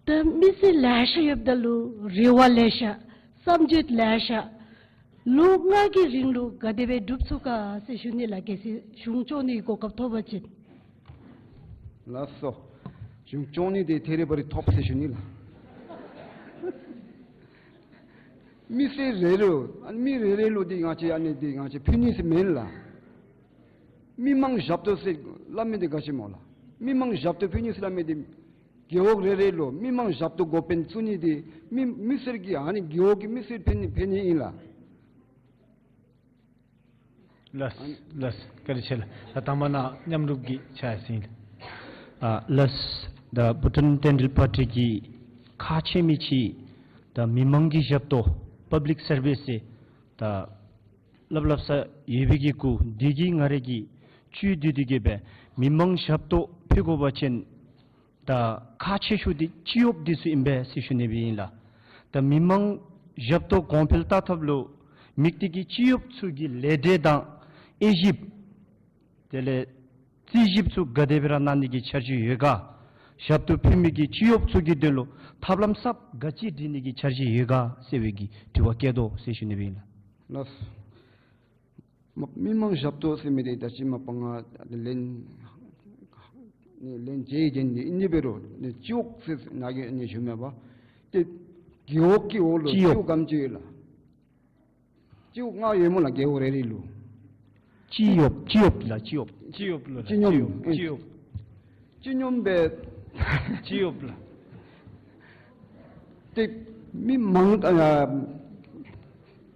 ད་མི་སེར་ལེ་ཤ་ཡོདཔ་ད་ལུ་རེ་བ་ལེ་ཤ་བསམ་སྤྱོད་ལེ་ཤ་ལོ་ལྔ་གི་རིང་ལུ་ག་དེ་སྦེ་འགྲུབ་ཚུགས་ག་ཟེར་ཞུ་ནི་ལགས། གལ་སྲིད་གཞུང་སྐྱོང་ནི་གོ་སྐབས་ཐོབ་པ་ཅིན། ལགས་སོ། གཞུང་སྐྱོང་ནི་འདི་ཐད་རི་བ་རི་ཐོབ་ཟེར་ཞུ་ནི་ལགས། མི་སེར་རེ་རེ་ཨ་མི་རེ་རེ་ལུ་འདི་ང་བཅས་ཨ་ནི་འདི་ང་བཅས་ཕུལ་ནི་ཟེར་མེན་ལགས། མི་མང་ཞབས་ཏོག་ཟེར་སླབ་མི་འདི་ག་ཅི་སྨོ་ལགས། མི་མང་ཞབས་ཏོག་ཕུལ་ནི་ཟེར་སླབ་མི་འདི་རྒེད་འོག་རེ་རེ་ལུ་མི་མང་ཞབས་ཏོག་འགོ་དཔོན་བཙུགས་ནི་འདི་མི་མི་སེར་གྱི་ཨ་ནི་རྒེད་འོག་གི་མི་སེར་ཕན་ནི་ཕན་ནི་ཨིན་ལགས། ལགས་ལགས། བཀའ་དྲིན་ཆེ་ལགས། ད་དང་པ་ནཱ་མཉམ་རུབ་ཀྱི་ཕྱག་ཞུ་ཡི་ལགས། ཨ་ལགས། ད་བྷུ་ཊཱན་བསྟན་འབྲེལ་པར་ཊི་གི་ཁག་ཆེ་མི་ཅིག་ད་མི་མང་གི་ཞབས་ཏོག་པབ་ལིཀ་སར་བིསི་ཟེར་ད་སླབ་སླབ་ས་ཡོད་པའི་གི་གུ་འདི་གིས་ང་རའི་གི་བཅུད་བསྡུ་སྟེ་གི་སྦེ་མི་མང་ཞབས་ཏོག་ཕུལ་དགོ་པ་ཅིན་ ད་ཁག་ཆེ་ཤོས་འདི་སྤྱི་གཡོགཔ་འདི་ཚུ་ཨིན་པས་ཟེར་ཞུ་ནི་སྦེ་ཨིན་ལགས། ད་མི་མང་ཞབས་ཏོག་གོང་འཕེལ་བཏང་ཐབས་ལུ་དམིགས་ཏེ་གིས་སྤྱི་གཡོགཔ་ཚུ་གི་ལས་བྲེལ་དང་དབྱེ་ཞིབ་དེ་ལས་རྩིས་ཞིབ་ཚུ་ག་དེ་སྦེ་ར་གནང་ནི་གི་འཆར་གཞི་ཡོད་ག། ཞབས་ཏོག་ཕུལ་མི་གི་སྤྱི་གཡོགཔ་ཚུ་གི་དོན་ལུ་ཐབས་ལམ་གསརཔ་ག་ཅི་སྒྲིག་ནི་གི་འཆར་གཞི་ཡོད་ག་ཟེར་བའི་གི་དྲི་བ་བཀོད་དོ་ཟེར་ཞུ་ནི་སྦེ་ཨིན་ལགས། ལགས། མ་མི་མང་ཞབས་ཏོག་ཟེར་མི་འདི་ད་ཅི་མ་པ་ང་ལན་ལན་བྱེད་ཀྱི་འདི་ཨིན་ནི་འབད་རུང་ནི་སྤྱི་གཡོགཔ་ཟེར་ནཱ་གིས་ནི་ཞུ་མས་པ། ཏེ་རྒེད་འོག་གི་འོག་ལུ་སྤྱི་གཡོགཔ་སྤྱི་གཡོགཔ་ག་དེམ་ཅིག་ཡོད་ལགས། སྤྱི་གཡོགཔ་ལྔ་ཡོད་སྨོ་ལགས་རྒེད་འོག་རེ་རེ་ལུ། སྤྱི་གཡོགཔ་སྤྱི་གཡོགཔ་ལགས་སྤྱི་གཡོགཔ། སྤྱི་གཡོགཔ་ལགས། སྤྱི་གཡོགཔ་སྤྱི་གཡོགཔ། སྤྱི་གཡོགཔ་ལགས། སྤྱི་གཡོགཔ་ལགས། ཏེ་མི་མང་ཨ་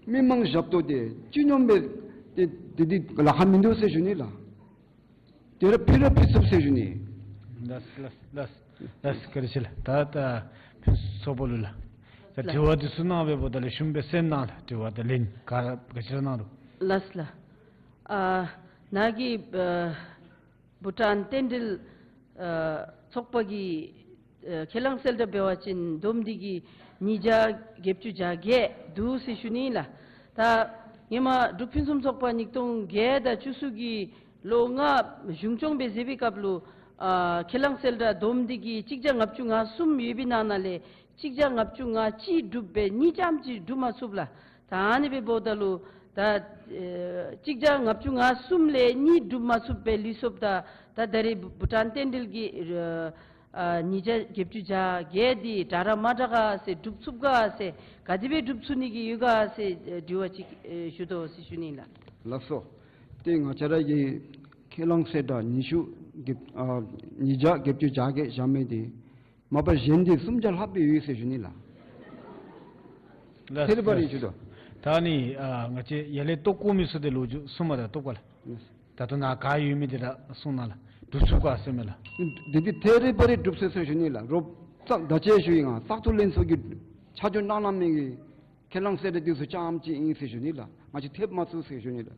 མི་མང་ཞབས་ཏོག་འདི་སྤྱི་གཡོགཔ་སྦེ་ཏེ་འདི་འདི་ལཱ་ཁག་མིན་འདུག་ཟེར་ཞུ་ནི་ལགས། དེ་ར་ཕུལ་ར་ཕུལ་ཚུགས་ཟེར་ཞུ་ནི། ལགས་ལགས་ལགས་ལགས། བཀའ་དྲིན་ཆེ་ལགས། ད་ད་ཕུན་ཚོགས་པ་ལུ་ལགས། ད་ལགས། དྲི་བ་འདི་ཚུ་གནང་བའི་འབདཝ་ད་ལུ་ཞུ་མི་སྦེ་གསན་གནང་ལགས། དྲི་བ་དང་ལན་ག་ག་ཅི་ར་གནང་རུང་། ལགས་ལགས། ཨ་ནཱ་གིས་ཨ་བྷུ་ཊཱན་རྟེན་འབྲེལ་ཨ་ཚོགས་པ་གི་ཨ་ཁས་བླངས་གསལ་བསྒྲགས་འབད་བ་ཅིན་བསྡོམས་འདི་གིས་ཉིས་བརྒྱ་བརྒྱད་ཅུ་གྱ་བརྒྱད་འདུག་ཟེར་ཞུ་ནི་ལགས། ད་ཧེ་མ་འབྲུག་ཕུན་སུམ་ཚོགས་པ་ཉིས་སྟོང་བརྒྱད་དང་བཅུ་གསུམ་གྱི་ལོ་ལྔ་གཞུང་སྐྱོང་འབད་ཟེར་བའི་སྐབས་ལུ་ཨ་ཁས་བླངས་གསལ་བསྒྲགས་བསྡོམས་འདི་གིས་གཅིག་བརྒྱ་ལྔ་བཅུ་ང་གསུམ་ཡོད་པའི་ནང་ན་ལས་གཅིག་བརྒྱ་ལྔ་བཅུ་ང་གཅིག་གྲུབ་པས་གཉིས་ཙམ་ཅིག་གྲུབ་མ་ཚུགས་ལགས། ད་ཨ་ནི་སྦེ་འབདཝ་ད་ལུ་ད་ཨེ་གཅིག་བརྒྱ་ལྔ་བཅུ་ང་གསུམ་ལས་གཉིས་གྲུབ་མ་ཚུགས་པའི་ལུས་སོཔ་ད་ད་ད་རེས་བྷུ་ཊཱན་རྟེན་འབྲེལ་གྱི་ཨ་ཉིས་བརྒྱ་བརྒྱད་ཅུ་གྱ་བརྒྱད་འདི་དྲག་ར་མ་དྲག་ག་ཟེར་གྲུབ་ཚུགས་ག་ཟེར་ག་དེ་སྦེ་གྲུབ་ཚུགས་ནི་གི་ཡོད་ག་ཟེར་ཨེ་དྲི་བ་ཅིག་ཨེ་ཞུ་དོ་ཟེར་ཞུ་ནི་ལགས། ལགས་སོ། ཏེ་ང་བཅས་ར་གི་ཁས་བླངས་གསལ་བསྒྲགས་ཉི་ཤུ་བརྒྱད་ཨ་ཉིས་བརྒྱ་བརྒྱད་ཅུ་གྱ་བརྒྱད་བཞག་མི་འདི་མ་པ་གཞན་འདི་སུམ་བརྒྱ་ལྷགཔ་སྦེ་ཡོད་ཟེར་ཞུ་ནི་ལགས། ལགས་ཐད་རི་བ་རི་ཞུ་དོ། ད་ནི་ཨ་ང་བཅས་ཡར་ལས་གཏོགས་དགོ་མི་ཚུ་འདི་ལོ་རྒྱུས་གསུངམ་ད་གཏོགས་པ་ལགས། ད་ལྟོ་ནཱ་ག་ཡོད་མི་འདི་ར་གསུང་གནང་ལགས། གྲུབ་ཚུགས་ག་ཟེར་མི་ལགས། འདི་འདི་ཐད་རི་བ་རི་གྲུབ་ཚུགས་ཟེར་ཞུ་ནི་ལགས། རོགས་ཙག་ད་ཅི་ཞུ་ཡི་ང་བཙག་འཐུ་ལྷན་ཚོགས་ཀྱིས་ཆ་འཇོག་གནང་གནང་མི་གི་ཁས་བླངས་གསལ་བསྒྲགས་འདི་ཚུ་རྐྱངམ་ཅིག་ཨིན་ཟེར་ཞུ་ནི་ལགས། ང་བཅས་ཐེབས་མ་ཚུགས་ཟེར་ཞུ་ནི་ལགས།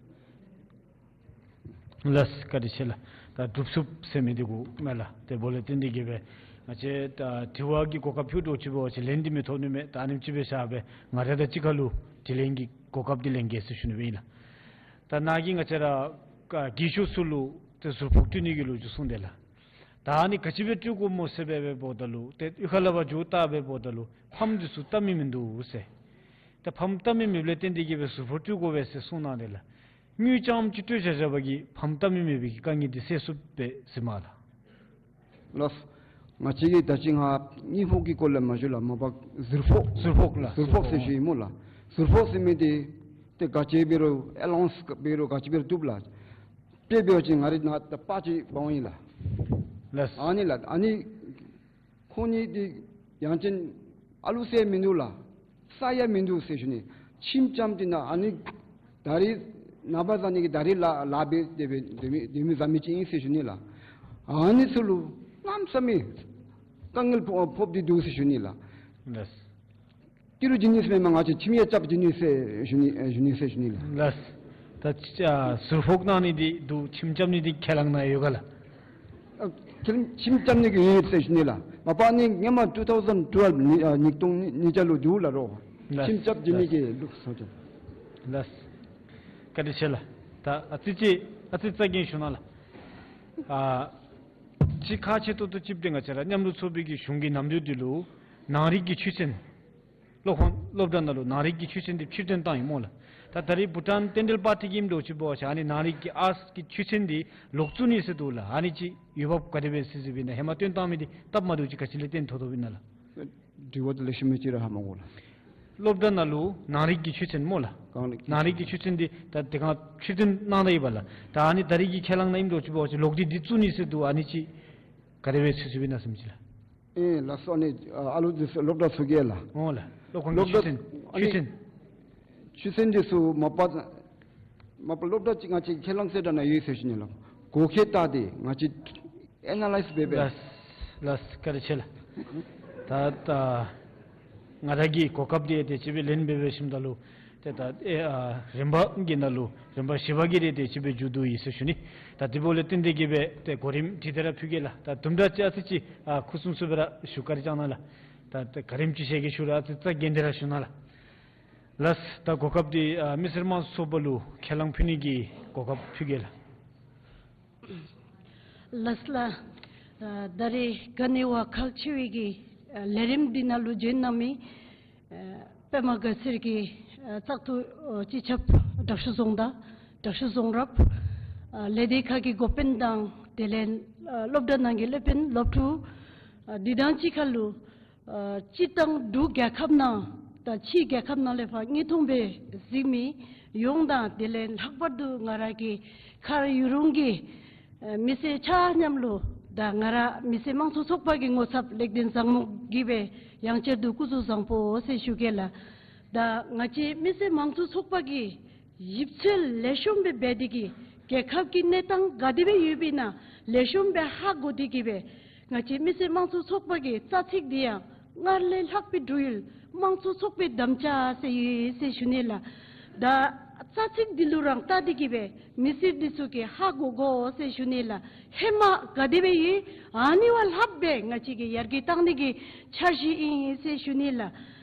ལགས་བཀའ་དྲིན་ཆེ་ལགས། ད་གྲུབ་ཚུགས་ཟེར་མི་འདི་གུ་མས་ལགས། དེ་འབདཝ་ལས་བརྟེན་ཏེ་གིས་སྦེ་ང་བཅས་ད་དྲི་བ་གི་གོ་སྐབས་ཕུལ་དོ་ཅིག་འབད་བ་ཅིན་ལན་འདི་མི་ཐོབ་ནི་མས། ད་ཨ་ནེམ་ཅིག་སྦེ་བཞག་སྦེ་ང་ར་དང་གཅིག་ཁར་ལུ་དྲི་ལན་གྱི་གོ་སྐབས་འདི་ལེན་གེ་ཟེར་ཞུ་ནི་སྦེ་ཨིན་ལགས། ད་ནཱ་གིས་ང་བཅས་ར་རྒས་ཤོས་ཚུ་ལུ་ཏེ་ཟུར་ཕོག་སྤྲོད་ནི་གི་ལོ་རྒྱུས་གསུངས་དེས་ལགས། ད་ཨ་ནི་ག་ཅི་སྦེ་སྤྲོད་དགོཔ་སྨོ་ཟེར་སྦེ་འབདཝ་ད་ལུ་ཏེ་གཡུས་ཁ་ལས་ཕར་འགྱོ་བལྟ་སྦེ་འབདཝ་ད་ལུ་ཕམ་འདི་ཚུ་བལྟ་མི་མིན་འདུག་ཟེར། ད་ཕམ་བལྟ་མི་མེདཔ་ལས་བརྟེན་ཏེ་གིས་སྦེ་ཟུར་ཕོག་སྤྲོད་དགོ་པས་ཟེར་གསུངས་གནང་དེས་ལགས། དངུལ་རྐྱངམ་ཅིག་སྤྲོད་བཞག་བཞག་པ་གིས་ཕམ་བལྟ་མི་མེད་པའི་གི་དཀའ་ངལ་འདི་སེལ་ཚུགས་པས་ཟེར་མས་ལགས། ལགས། ང་བཅས་ཀྱིས་ད་ཅི་ང་དངུལ་ཕོགས་ཀྱི་སྐོར་ལས་མ་ཞུ་ལགས། མ་པ་ཟུར་ཕོགས། ཟུར་ཕོགས་ལགས། ཟུར་ཕོགས་ཟེར་ཞུ་ཡི་སྨོ་ལགས། ཟུར་ཕོགས་ཟེར་མི་འདི་ཏེ་ག་ཅི་འབད་རུང་ཨེ་ལོན་སི་འབད་རུང་ག་ཅི་འབད་རུང་བཏུབ་ལགས། དཔེ་འབད་བ་ཅིན་ང་རའི་ནཱ་ད་པར་ཅིག་འབག་འོང་ཡི་ལགས། ལགས། ཨ་ནི་ལགས། ཨ་ནི་ཁོང་གཉིས་འདི་ཡང་ཅིན་ཨ་ལུ་ཟེར་མིན་འདུག་ལགས། ས་ཡང་མིན་འདུག་ཟེར་ཞུ་ནི། ཁྱིམ་རྐྱངམ་འདི་ནང་ཨ་ནི་ད་རིས་ནངས་པ་བཟའ་ནི་གི་ད་རིས་ལཱ་ལཱ་འབད་དེ་སྦེ་སྡོད་མི་སྡོད་མི་བཟའ་མི་ཅིག་ཨིན་ཟེར་ཞུ་ནི་ལགས། ཨ་ནི་ཚུ་ལུ་གནམ་མེད་ས་མེད་དཀའ་ངལ་ཕོག་ཕོག་སྟེ་འདུག་ཟེར་ཞུ་ནི་ལགས། ལགས། ཏི་རུ་བྱིན་ནི་ཟེར་མེན་པར་ང་བཅས་ཁྱིམ་ཡང་རྐྱབ་བྱིན་ནི་ཟེར་ཞུ་ནི་ཨེ་ཞུ་ནི་ཟེར་ཞུ་ནི་ལགས། ལགས། ད་ཨ་ཟུར་ཕོགས་གནང་ནི་འདི་འདུག། ཁྱིམ་རྐྱབ་ནི་འདི་ཁས་བླངས་ནང་ཡོད་ག་ལགས། ཨ་ཁྱིམ་ཁྱིམ་རྐྱབ་ནི་གི་ཡོད་ཟེར་ཞུ་ནི་ལགས། མ་པ་ནི་ཧེ་མ་ཊུ་ཐའུ་ཟེན་ཊུ་ཝེལ་ནི་ཨ་ཉིས་སྟོང་ཉིས་བརྒྱ་ལུ་འདུག་ལགས་རོགས། ལགས། ཁྱིམ་རྐྱབ་བྱིན་ནི་གི་ལུགས་སྲོལ་ཅིག། ལགས། བཀའ་དྲིན་ཆེ་ལགས། ད་ཨ་ཙི་ཅིག་ཨ་ཙི་རྩ་འགེངས་ཞུ་གནང་ལགས། ཨ་ཅིག་ཁག་ཆེ་ཏོག་ཏོ་ཅིག་འདི་ང་བཅས་ར་མཉམ་རུབ་ཚོགས་པའི་གི་གཞུང་གི་ནམ་དུས་འདི་ལུ་ནང་རིག་གི་ཆོས་ཚན་སློབ་ཁང་སློབ་གྲྭ་ནང་ལུ་ནང་རིག་གི་ཆོས་ཚན་འདི་ཕྱིར་འཐེན་བཏང་ཡི་སྨོ་ལགས། ད་ད་རིས་བྷུ་ཊཱན་རྟེན་འབྲེལ་པར་ཊི་གིས་ཨིནམ་འདྲཝ་ཅིག་འབད་བ་ཅིན་ཨ་ནི་ནང་རིག་གི་ཨརཊསི་གི་ཆོས་ཚན་འདི་ལོག་བཙུགས་ནི་ཟེར་འདུག་ལགས། ཨ་ནི་ཅིག་འོས་འབབ་ག་དེ་སྦེ་ཟེར་ཟེར་བའི་ནང་ཧེ་མ་བཏོན་བཏང་མི་འདི་སྟབས་མ་བདེཝ་ཅིག་ག་ཅི་ལས་བརྟེན་ཐོབ་ཐོབཔ་ཨིན་ན་ལགས། དྲི་བ་འདི་ལེགས་ཤོམ་སྦེ་ཅིག་ར་ཧ་མ་གོ་ལགས། སློབ་གྲྭ་ནང་ལུ་ནང་རིག་གི་ཆོས་ཚན་སྨོ་ལགས། གང་རིག་ནང་རིག་གི་ཆོས་ཚན་འདི་ད་དེ་སྒང་ཕྱིར་འཐེན་གནང་ད་ཡི་པ་ལགས། ད་ཨ་ནི་ད་རིས་ཀྱི་ཁས་བླངས་ནང་ཨིནམ་འདྲཝ་ཅིག་འབད་བ་ཅིན་ལོག་སྟེ་འདི་བཙུགས་ནི་ཟེར་འདུག། ཨ་ནི་ཅིག་ག་དེ་སྦེ་ཚུད་ཚུདཔ་ཨིན་ན་ཟེར་མི་ཅིག་ལགས། ཨེ་ལགས་སོ། ཨ་ནི་ཨ་ལུ་འདི་ཚུ་སློབ་གྲྭ་ཚུ་གིས་ལགས། འོང་ལགས། སློབ་ཁང་གི་སློབ་གྲྭ་ཆོས་ཚན་ཨ་ནི་ཆོས་ཚན་ཆོས་ཚན་འདི་ཚུ་མ་པ་མ་པ་སློབ་གྲྭ་ཅིག་ང་བཅས་ཁས་བླངས་གསལ་བསྒྲགས་ནང་ཡོད་ཟེར་ཞུ་ནི་ལགས། གོ་སྐབས་བལྟ་སྟེ་ང་བཅས་ཨེ་ན་ལའིཛ་འབད་འབད། ལགས་ལགས། བཀའ་དྲིན་ཆེ་ལགས། ད་ད་ང་ར་གིས་གོ་སྐབས་འདི་དེ་ཅིག་སྦེ་ལེན་འབད་འབད་ཞིནམ་ད་ལུ་ ཏེ་ད་ཨེ་ཨ་རིམ་པ་གི་ནང་ལུ་རིམ་པ་བཞི་པ་གི་རེ་ཏེ་ཅིག་སྦེ་མཇུག་བསྡུ་ཡི་ཟེར་ཞུ་ནི། ད་དེ་འབདཝ་ལས་བརྟེན་ཏེ་གིས་སྦེ་ཏེ་གོ་རིམ་ཁྲིད་དེ་ར་ཕུལ་གེ་ལགས། ད་དུམ་གྲ་ཅིག་ཨ་ཙི་ཅིག་ཨ་ཁུ་སིམ་སིམ་སྦེ་ར་བཞུགས། བཀའ་དྲིན་བསྐྱང་གནང་ལགས། ད་ད་ག་རིམ་ཅིག་ཤེས་ཀྱི་ཤུལ་ར་ཨ་ཙི་ཙ་རྒྱན་ཏེ་ར་བཞུགས་གནང་ལགས། ལགས། ད་གོ་སྐབས་འདི་ཨ་མི་སེར་དམངས་གཙོ་ཚོགས་པ་ལུ་ཁས་བླངས་ཕུལ་ནི་གི་གོ་སྐབས་ཕུལ་གེ་ལགས། ལགས་ལགས། ཨ་ད་རེས་ག་ནི་བ་ཁག་ཆེ་བའི་གི་ཨ་ལས་རིམ་འདི་ནང་ལུ་བྱོན་གནང་མི་ཨ་པདྨ་དགའ་ཚལ་གྱི་ཨ་བཙག་འཐུ་ཨ་སྤྱི་ཁྱབ་དྲག་ཤོས་རྫོང་བདག་དྲག་ཤོས་རྫོང་རབ་ཨ་ལས་སྡེ་ཁག་གི་འགོ་དཔོན་དང་དེ་ལས་ཨ་སློབ་གྲྭ་ནང་གི་སློབ་དཔོན་སློབ་ཕྲུག་ཨ་འདི་དང་གཅིག་ཁར་ལུ་ཨ་སྤྱིར་བཏང་འབྲུག་རྒྱལ་ཁབ་ནང་དང་ཕྱི་རྒྱལ་ཁབ་ནང་ལས་ཕར་དངོས་མཐོང་སྦེ་གཟིགས་མི་ཡོངས་དང་དེ་ལས་ལྷག་པར་དུ་ང་ར་གི་ཁར་ཡུ་རུང་གི་ཨ་མི་སེར་ཆ་མཉམ་ལུ་ད་ང་ར་མི་སེར་དམངས་གཙོ་ཚོགས་པ་གི་ངོ་ཚབ་ལེགས་ལྡན་བཟང་མོ་གིས་སྦེ་ཡང་བསྐྱར་དུ་སྐུ་གཟུགས་བཟང་པོ་ཟེར་ཞུ་གེ་ལགས། ད་ང་བཅས་མི་སེར་དམངས་གཙོ་ཚོགས་པ་གིས་ཞིབ་འཚོལ་ལེགས་ཤོམ་སྦེ་འབད་དེ་གིས་རྒྱལ་ཁབ་ཀྱི་གནས་སྟངས་ག་དེ་སྦེ་ཡོདཔ་ཨིན་ན་ལེགས་ཤོམ་སྦེ་ཧ་གོ་སྟེ་གིས་སྦེ་ང་བཅས་མི་སེར་དམངས་གཙོ་ཚོགས་པ་གི་རྩ་ཚིག་འདི་ཡང་སྔར་ལས་ལྷག་པའི་འབྲུག་ཡུལ་དམངས་གཙོ་ཚོགས་པའི་དམ་བཅའ་ཟེར་ཡོད་ཟེར་ཞུ་ནི་ལགས། ད་རྩ་ཚིག་འདི་ལུ་ར་བལྟ་སྟེ་གིས་སྦེ་མི་སེར་འདི་ཚུ་གིས་ཧ་གོ་དགོ་ཟེར་ཞུ་ནི་ལགས། ཧེ་མ་ག་དེ་སྦེ་ཡོད་ཨ་ནི་བ་ལྷགཔ་སྦེ་ང་བཅས་ཀྱིས་ཡར་རྒྱས་བཏང་ནི་གི་འཆར་གཞི་ཨིན་ཟེར་ཞུ་ནི་ལགས།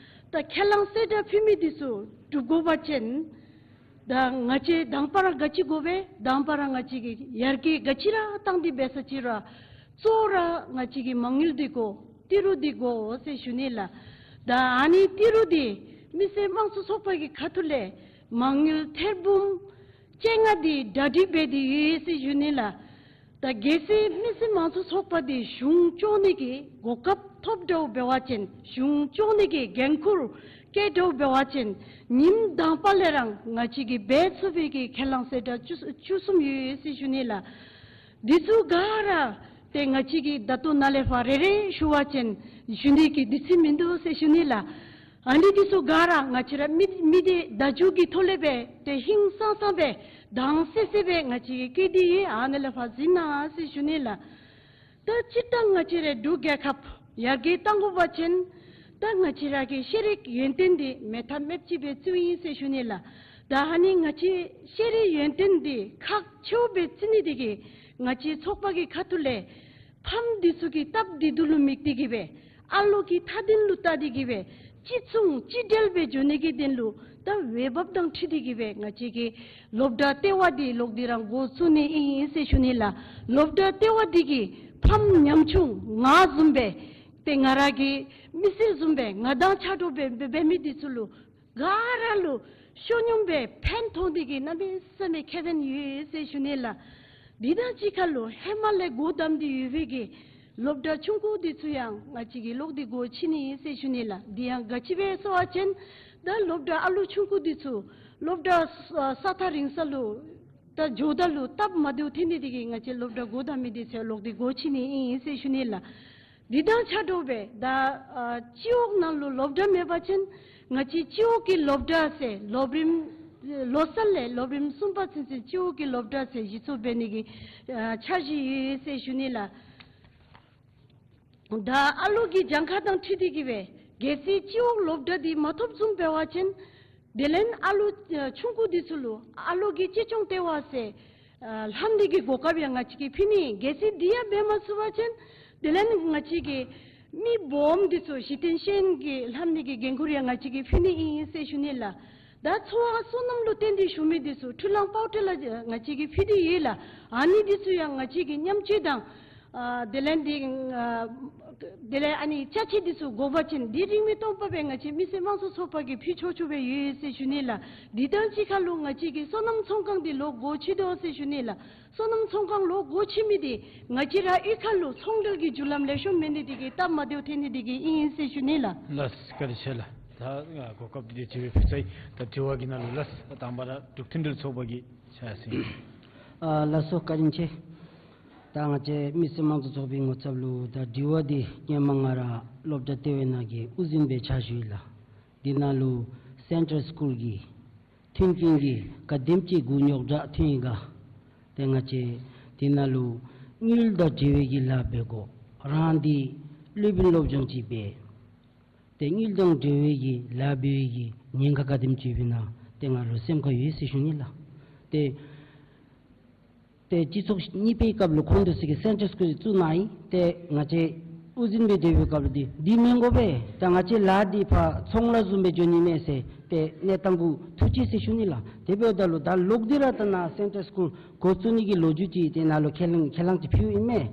ད་ཁས་བླངས་གསལ་བསྒྲགས་ཕུལ་མི་འདི་ཚུ་འགྲུབ་དགོ་པ་ཅིན་ད་ང་བཅས་དང་པ་ར་ག་ཅི་དགོ་པས། དང་པ་ར་ང་བཅས་ཀྱིས་ཡར་རྒྱས་ག་ཅི་ར་བཏང་སྟེ་འབད་ས་ཅི་ར་གཙོ་བོ་ར་ང་བཅས་ཀྱི་མ་དངུལ་འདི་དགོ། ཏི་རུ་འདི་དགོ་ཟེར་ཞུ་ནི་ལགས། ད་ཨ་ནི་ཏི་རུ་འདི་མི་སེར་དམངས་གཙོ་ཚོགས་པ་གི་ཁ་ཐུག་ལས་མ་དངུལ་ཐེར་འབུམ་བཅོ་ལྔ་འདི་གྲ་སྒྲིག་འབད་དེ་ཡོད་ཟེར་ཞུ་ནི་ལགས། ད་གལ་སྲིད་མི་སེར་དམངས་གཙོ་ཚོགས་པ་འདི་གཞུང་སྐྱོང་ནི་གི་གོ་སྐབས་ཐོབ་འགྱོཝ་འབད་བ་ཅིན་གཞུང་སྐྱོང་ནི་གི་འགན་ཁུར་བཀལ་འགྱོཝ་འབད་བ་ཅིན་ཉིནམ་དང་པ་ལས་ར་ང་བཅས་ཀྱིས་འབད་ཚུགས་པའི་གི་ཁས་བླངས་གསལ་བསྒྲགས་བཅུ་བཅུ་གསུམ་ཡོད་ཟེར་ཞུ་ནི་ལགས། འདི་ཚུ་ག་ར་ཏེ་ང་བཅས་ཀྱིས་ད་ལྟོ་ནཱ་ལས་ཕར་རེ་རེ་ཞུ་བ་ཅིན་ཞུ་ནི་གི་དུས་ཚོད་མིན་འདུག་ཟེར་ཞུ་ནི་ལགས། ཨ་ནི་འདི་ཚུ་ག་ར་ང་བཅས་ར་མི་མི་སྡེ་བརྡ་བརྒྱུད་ཀྱི་ཐོག་ལས་སྦེ་ཏེ་ཧིང་སངས་ས་སྦེ་དྭངས་གསལ་གསལ་སྦེ་ང་བཅས་ཀྱིས་བཀོད་དེ་ཡོད། ཨ་ནི་ལས་ཕར་གཟིགས་གནང་ཟེར་ཞུ་ནི་ལགས། ད་སྤྱིར་བཏང་ང་བཅས་རའི་འབྲུག་རྒྱལ་ཁབ་ཡར་རྒྱས་གཏང་དགོ་པ་ཅིན་ད་ང་བཅས་ར་གི་ཤེས་རིག་ཡོན་ཏན་འདི་མེད་ཐབས་མེདཔ་ཅིག་སྦེ་བརྩིཝ་ཨིན་ཟེར་ཞུ་ནི་ལགས། ད་ཨ་ནི་ང་བཅས་ཤེས་རིག་ཡོན་ཏན་འདི་ཁག་ཆེཝ་སྦེ་བརྩི་ནི་དེ་གིས་ང་བཅས་ཚོགས་པ་གི་ཁ་ཐུག་ལས་ཕམ་འདི་ཚུ་གི་སྟབས་བདེ་སྡུག་ལུ་དམིགས་ཏེ་གིས་སྦེ་ཨ་ལོ་གི་མཐའ་དོན་ལུ་བལྟ་སྟེ་གིས་སྦེ་གཅིག་མཚུངས་གཅིག་འབྲེལ་སྦེ་འགྱོ་ནི་གི་དོན་ལུ་ད་འོས་འབབ་དང་འཁྲིལ་ཏེ་གིས་སྦེ་ང་བཅས་ཀྱིས་སློབ་གྲྭ་ལྟེ་བ་འདི་ལོག་སྟེ་ར་འགོ་བཙུགས་ནི་ཨིན་ཟེར་ཞུ་ནི་ལགས། སློབ་གྲྭ་ལྟེ་བ་འདི་གིས་ཕམ་ཉམ་ཆུང་ང་བཟུམ་སྦེ་ཏེ་ང་ར་གི་མི་སེར་བཟུམ་སྦེ་ང་དང་ཆ་འདྲཝ་སྦེ་འབད་མི་འདི་ཚུ་ལུ་ག་ར་ལུ་བསོད་སྙོམས་སྦེ་ཕན་ཐོགས་ནི་གི་གནམ་མེད་ས་མེད་ཁེ་ཕན་ཡོད་ཟེར་ཞུ་ནི་ལགས། འདི་དང་གཅིག་ཁར་ལུ་ཧེ་མ་ལས་སྒོ་བསྡམས་ཏེ་ཡོད་པའི་གི་སློབ་གྲྭ་ཆུང་ཀུ་འདི་ཚུ་ཡང་ང་བཅས་ཀྱིས་ལོག་སྟེ་སྒོ་ཕྱེ་ནི་ཨིན་ཟེར་ཞུ་ནི་ལགས། འདི་ཡང་ག་ཅི་སྦེ་ཟེར་བ་ཅིན་ད་སློབ་གྲྭ་ཨ་ལུ་ཆུང་ཀུ་འདི་ཚུ་སློབ་གྲྭ་ས་ས་ཐག་རིང་ས་ལུ་ད་འགྱོཝ་ད་ལུ་སྟབས་མ་བདེཝ་ཐོན་ནི་དེ་གིས་ང་བཅས་སློབ་གྲྭ་སྒོ་བསྡམས་མི་འདི་ཚུ་ལོག་སྟེ་སྒོ་ཕྱེ་ནི་ཨིན་ཟེར་ཞུ་ནི་ལགས། འདི་དང་ཆ་འདྲཝ་སྦེ་ད་ཨ་སྤྱི་འོག་ནང་ལུ་སློབ་གྲྭ་མེད་པ་ཅིན་ང་བཅས་སྤྱི་འོག་གི་སློབ་གྲྭ་ཟེར་སློབ་རིམ་ལོ་གསར་ལས་སློབ་རིམ་གསུམ་པ་ཚུན་ཚོད་སྤྱི་འོག་གི་སློབ་གྲྭ་ཟེར་གཞི་བཙུགས་འབད་ནི་གི་ཨ་འཆར་གཞི་ཡོད་ཟེར་ཞུ་ནི་ལགས། ད་ཨ་ལོ་གི་གྱངས་ཁ་དང་འཁྲིལ་ཏེ་གིས་སྦེ་གལ་སྲིད་སྤྱི་འོག་སློབ་གྲྭ་འདི་མ་ཐོབ་བཟུམ་འབད་བ་ཅིན་དེ་ལས་ཨ་ལོ་ཨ་ཆུང་ཀུ་འདི་ཚུ་ལུ་ཨ་ལོ་གི་གཅེས་སྐྱོང་ལྟེ་བ་ཟེར་ཨ་ལྷབ་ནི་གི་གོ་སྐབས་ཡང་ང་བཅས་ཀྱིས་ཕུལ་ནི། གལ་སྲིད་འདི་ཡང་འབད་མ་ཚུགས་པ་ཅིན་དེ་ལས་ང་བཅས་ཀྱིས་མི་སྦོམ་འདི་ཚུ་གཞི་རྟེན་ཤེས་ཡོན་གྱི་ལྷབ་ནི་གི་འགན་ཁུར་ཡང་ང་བཅས་ཀྱིས་ཕུལ་ནི་ཨིན་ཟེར་ཞུ་ནི་ལགས། ད་འཚོ་བ་སོ་ནམ་ལུ་བརྟེན་ཏེ་བཞུགས་མི་འདི་ཚུ་འཕྲུལ་གླང་པའོ་ཏི་ལ་ང་བཅས་ཀྱིས་ཕུལ་ཏེ་ཡོད་ལགས། ཨ་ནི་འདི་ཚུ་ཡང་ང་བཅས་ཀྱིས་མཉམ་སྤྱོད་དང་ཨ་དེ་ལས་འདི་ཨ་དེ་ལས་ཨ་ནི་ཅ་ཆས་འདི་ཚུ་དགོ་པ་ཅིན་འདི་རིན་མེད་སྟོང་པ་སྦེ་ང་བཅས་མི་སེར་དམངས་གཙོ་ཚོགས་པ་གིས་ཕུལ་ཆོག་ཆོག་སྦེ་ཡོད་ཟེར་ཞུ་ནི་ལགས། འདི་དང་གཅིག་ཁར་ལུ་ང་བཅས་ཀྱིས་སོ་ནམ་ཚོང་ཁང་འདི་ལོག་སྒོ་ཕྱེ་དོ་ཟེར་ཞུ་ནི་ལགས། སོ་ནམ་ཚོང་ཁང་ལོག་སྒོ་ཕྱེ་མི་འདི་ང་བཅས་ར་གཡུས་ཁ་ལུ་ཚོང་འབྲེལ་གྱི་རྒྱུ་ལམ་ལེགས་ཤོམ་མེད་ནི་དེ་གིས་སྟབས་མ་བདེཝ་ཐོན་ནི་དེ་གིས་ཨིན་ཟེར་ཞུ་ནི་ལགས། ལགས་སོ། བཀའ་དྲིན་ཆེ་ལགས། ད་གོ་སྐབས་འདི་དེ་ཅིག་སྦེ་ཕུལ་ཚར་ཡི། ད་དྲི་བ་གི་ནང་ལུ་ལགས། དང་པ་ར་འབྲུག་མཐུན་སྒྲིལ་ཚོགས་པ་གི་ཕྱག་སེང་། ཨ་ལགས་སོ། བཀའ་དྲིན་ཆེ། ད་ང་བཅས་མི་སེར་དམངས་གཙོ་ཚོགས་པའི་ངོ་ཚབ་ལུ་ད་དྲི་བ་འདི་ཧེ་མ་ང་ར་སློབ་གྲྭ་ལྟེ་བའི་ནང་གི་དབུ་འཛིན་སྦེ་ཕྱག་ཞུ་ཡི་ལགས། འདི་ནང་ལུ་སེན་ཊལ་སི་ཀུལ་གྱི་མཐུན་རྐྱེན་གྱི་ག་དེམ་ཅིག་གུ་རྙོག་དྲག་ཐོན་ཡི་ག། ཏེ་ང་བཅས་འདི་ནང་ལུ་དངུལ་དང་འབྲེལ་བའི་གི་ལཱ་འབད་དགོ། རང་འདི་སློབ་དཔོན་སློབ་སྦྱོང་ཅིག་འབད། ཏེ་དངུལ་དང་འབྲེལ་བའི་གི་ལཱ་འབད་བའི་གི་ཉེན་ཁ་ག་དེམ་ཅིག་ཡོདཔ་ཨིན་ན། ཏེ་ང་ལུ་སེམས་ཁར་ཡོད་ཟེར་ཞུ་ནི་ལགས། ཏེ་ཏེ་སྤྱི་ཚོགས་གཉིས་པའི་སྐབས་ལུ་ཁོང་དེ་ཚུ་གིས་སེན་ཊར་སི་ཀུལ་བཙུགས་གནང་ཡི། ཏེ་ང་བཅས་དབུ་འཛིན་སྦེ་སྡོད་པའི་སྐབས་ལུ་འདི་འདི་མི་དགོ་པས། ད་ང་བཅས་ལཱ་འདི་ཕར་ཚོང་ལཱ་བཟུམ་སྦེ་འགྱོ་ནི་མས་ཟེར་ཏེ་གནས་སྟངས་གུ་ཐུགས་རྗེ་ཆེ་ཟེར་ཞུ་ནི་ལགས། དེ་འབདཝ་ད་ལུ་ད་ལོག་སྟེ་ར་ད་ནཱ་སེན་ཊར་སི་ཀུལ་འགོ་བཙུགས་ནི་གི་ལོ་རྒྱུས་ཅིག་ཏེ་ནཱ་ལུ་ཁས་བླངས་ཁས་བླངས་ཅིག་ཕུལཝ་ཨིན་མས།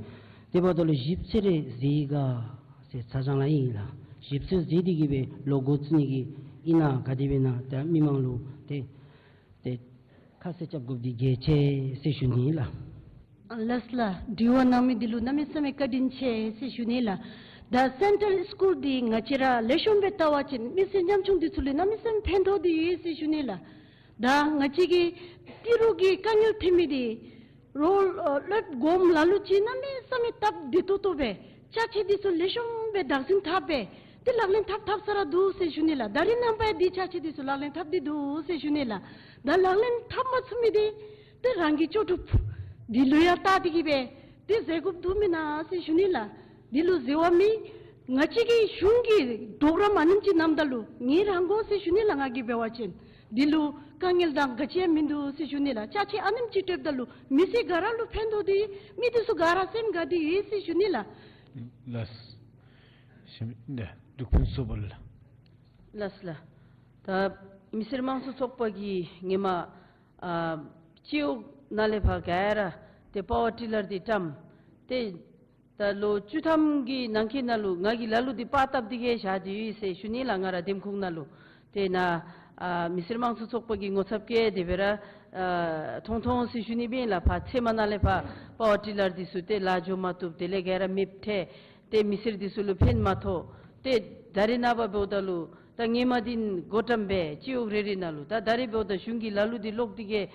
དེ་འབདཝ་ད་ལུ་ཞིབ་འཚོལ་རེ་མཛད་ཡི་ག་ཟེར་ཚ་གྱང་ལང་ཡི་ལགས། ཞིབ་འཚོལ་མཛད་དེ་གིས་སྦེ་ལོག་འགོ་བཙུགས་ནི་གི་ཨིན་ན་ག་དེ་སྦེ་ན་ད་མི་མང་ལུ་ཏེ་ཏེ་ཁ་གསལ་རྐྱབ་དགོཔ་འདི་གལ་ཆེ་ཟེར་ཞུ་ནི་ལགས། ལགས་ལགས། དྲི་བ་གནང་མི་འདི་ལུ་གནམ་མེད་ས་མེད་བཀའ་དྲིན་ཆེ་ཟེར་ཞུ་ནི་ལགས། ད་སེན་ཊར་སི་ཀུལ་འདི་ང་བཅས་ར་ལེགས་ཤོམ་སྦེ་བལྟ་བ་ཅིན་མི་སེར་ཉམ་ཆུང་འདི་ཚུ་ལུ་གནམ་མེད་ས་མེད་ཕན་ཐོགས་ཏེ་ཡོད་ཟེར་ཞུ་ནི་ལགས། ད་ང་བཅས་ཀྱི་ཏི་རུ་གི་དཀའ་ངལ་ཐོན་མི་འདི་རོགས་ཨ་སློབ་དགོངསམ་ལ་ལུ་ཅིག་གནམ་མེད་ས་མེད་སྟབས་བདེ་ཏོག་ཏོ་སྦེ་ཅ་ཆས་འདི་ཚུ་ལེགས་ཤོམ་སྦེ་བདག་འཛིན་འཐབ་སྦེ་ཏེ་ལག་ལེན་འཐབ་འཐབ་ས་ར་འདུག་ཟེར་ཞུ་ནི་ལགས། ད་རིས་ནངས་པ་ཡང་འདི་ཅ་ཆས་འདི་ཚུ་ལག་ལེན་འཐབ་སྟེ་འདུག་ཟེར་ཞུ་ནི་ལགས། ད་ལག་ལེན་འཐབ་མ་ཚུགས་མི་འདི་ཏེ་རང་གི་ལྕོགས་གྲུབ་འདི་ལུ་ཡང་བལྟ་སྟེ་གིས་སྦེ་ཏེ་མཛད་དགོཔ་འདུག་མེན་ན་ཟེར་ཞུ་ནི་ལགས། འདི་ལུ་འཛོལ་བ་མེད། ང་བཅས་ཀྱི་གཞུང་གི་གྲོགས་རམ་ཨ་ནེམ་ཅིག་གནངམ་ད་ལུ་ངལ་རངས་དགོ་ཟེར་ཞུ་ནི་ལགས། ང་གིས་འབད་བ་ཅིན་འདི་ལུ་དཀའ་ངལ་དང་ག་ཅི་ཡང་མིན་འདུག་ཟེར་ཞུ་ནི་ལགས། ཅ་ཆས་ཨ་ནེམ་ཅིག་སྤྲོདཔ་ད་ལུ་མི་སེར་ག་ར་ལུ་ཕན་ཐོགས་ཏེ་མི་འདི་ཚུ་ག་ར་སེམས་དགའ་སྟེ་ཡོད་ཟེར་ཞུ་ནི་ལགས། ལགས། ཞི་མི་ལགས། འབྲུག་ཕུན་ཚོགས་པ་ལགས། ལགས་ལགས། ད་མི་སེར་དམངས་གཙོ་ཚོགས་པ་གིས་ཧེ་མ་ཨ་སྤྱི་འོག་ནང་ལས་ཕར་ག་ར་ཏེ་པ་ཝར་ཊི་ལར་འདི་བཀྲམ་སྟེ་ད་ལོ་བཅུ་ཐམ་གྱི་ནང་འཁོད་ནང་ལུ་ང་གིས་ལ་ལུ་འདི་པར་བཏབ་སྟེ་གིས་བཞག་སྟེ་ཡོད་ཟེར་ཞུ་ནི་ལགས། ང་ར་འདེམས་ཁོངས་ནང་ལུ། ཏེ་ནཱ་ཨ་མི་སེར་དམངས་གཙོ་ཚོགས་པ་གི་ངོ་ཚབ་བཀལ་ཏེ་སྦེ་ར་ཨ་མཐོང་མཐོང་ཟེར་ཞུ་ནི་སྦེ་ལགས། ཕར་ཚལ་མ་ནང་ལས་ཕར་པ་ཝར་ཊི་ལར་འདི་ཚུ་ཏེ་ལཱ་འགྱོ་མ་བཏུབ། དེ་ལས་ག་ར་མེདཔ་ཐལ། ཏེ་མི་སེར་འདི་ཚུ་ལུ་ཕན་མ་ཐོགས། ཏེ་ད་རེས་ནངས་པ་འབདཝ་ད་ལུ་ད་ཧེ་མ་འདི་འགོ་བཀྲམ་སྦེ་སྤྱི་འོག་རེ་རེ་ནང་ལུ་ད་ད་རེས་འབདཝ་ད་གཞུང་གི་ལ་ལུ་འདི་ལོག་སྟེ་གིས་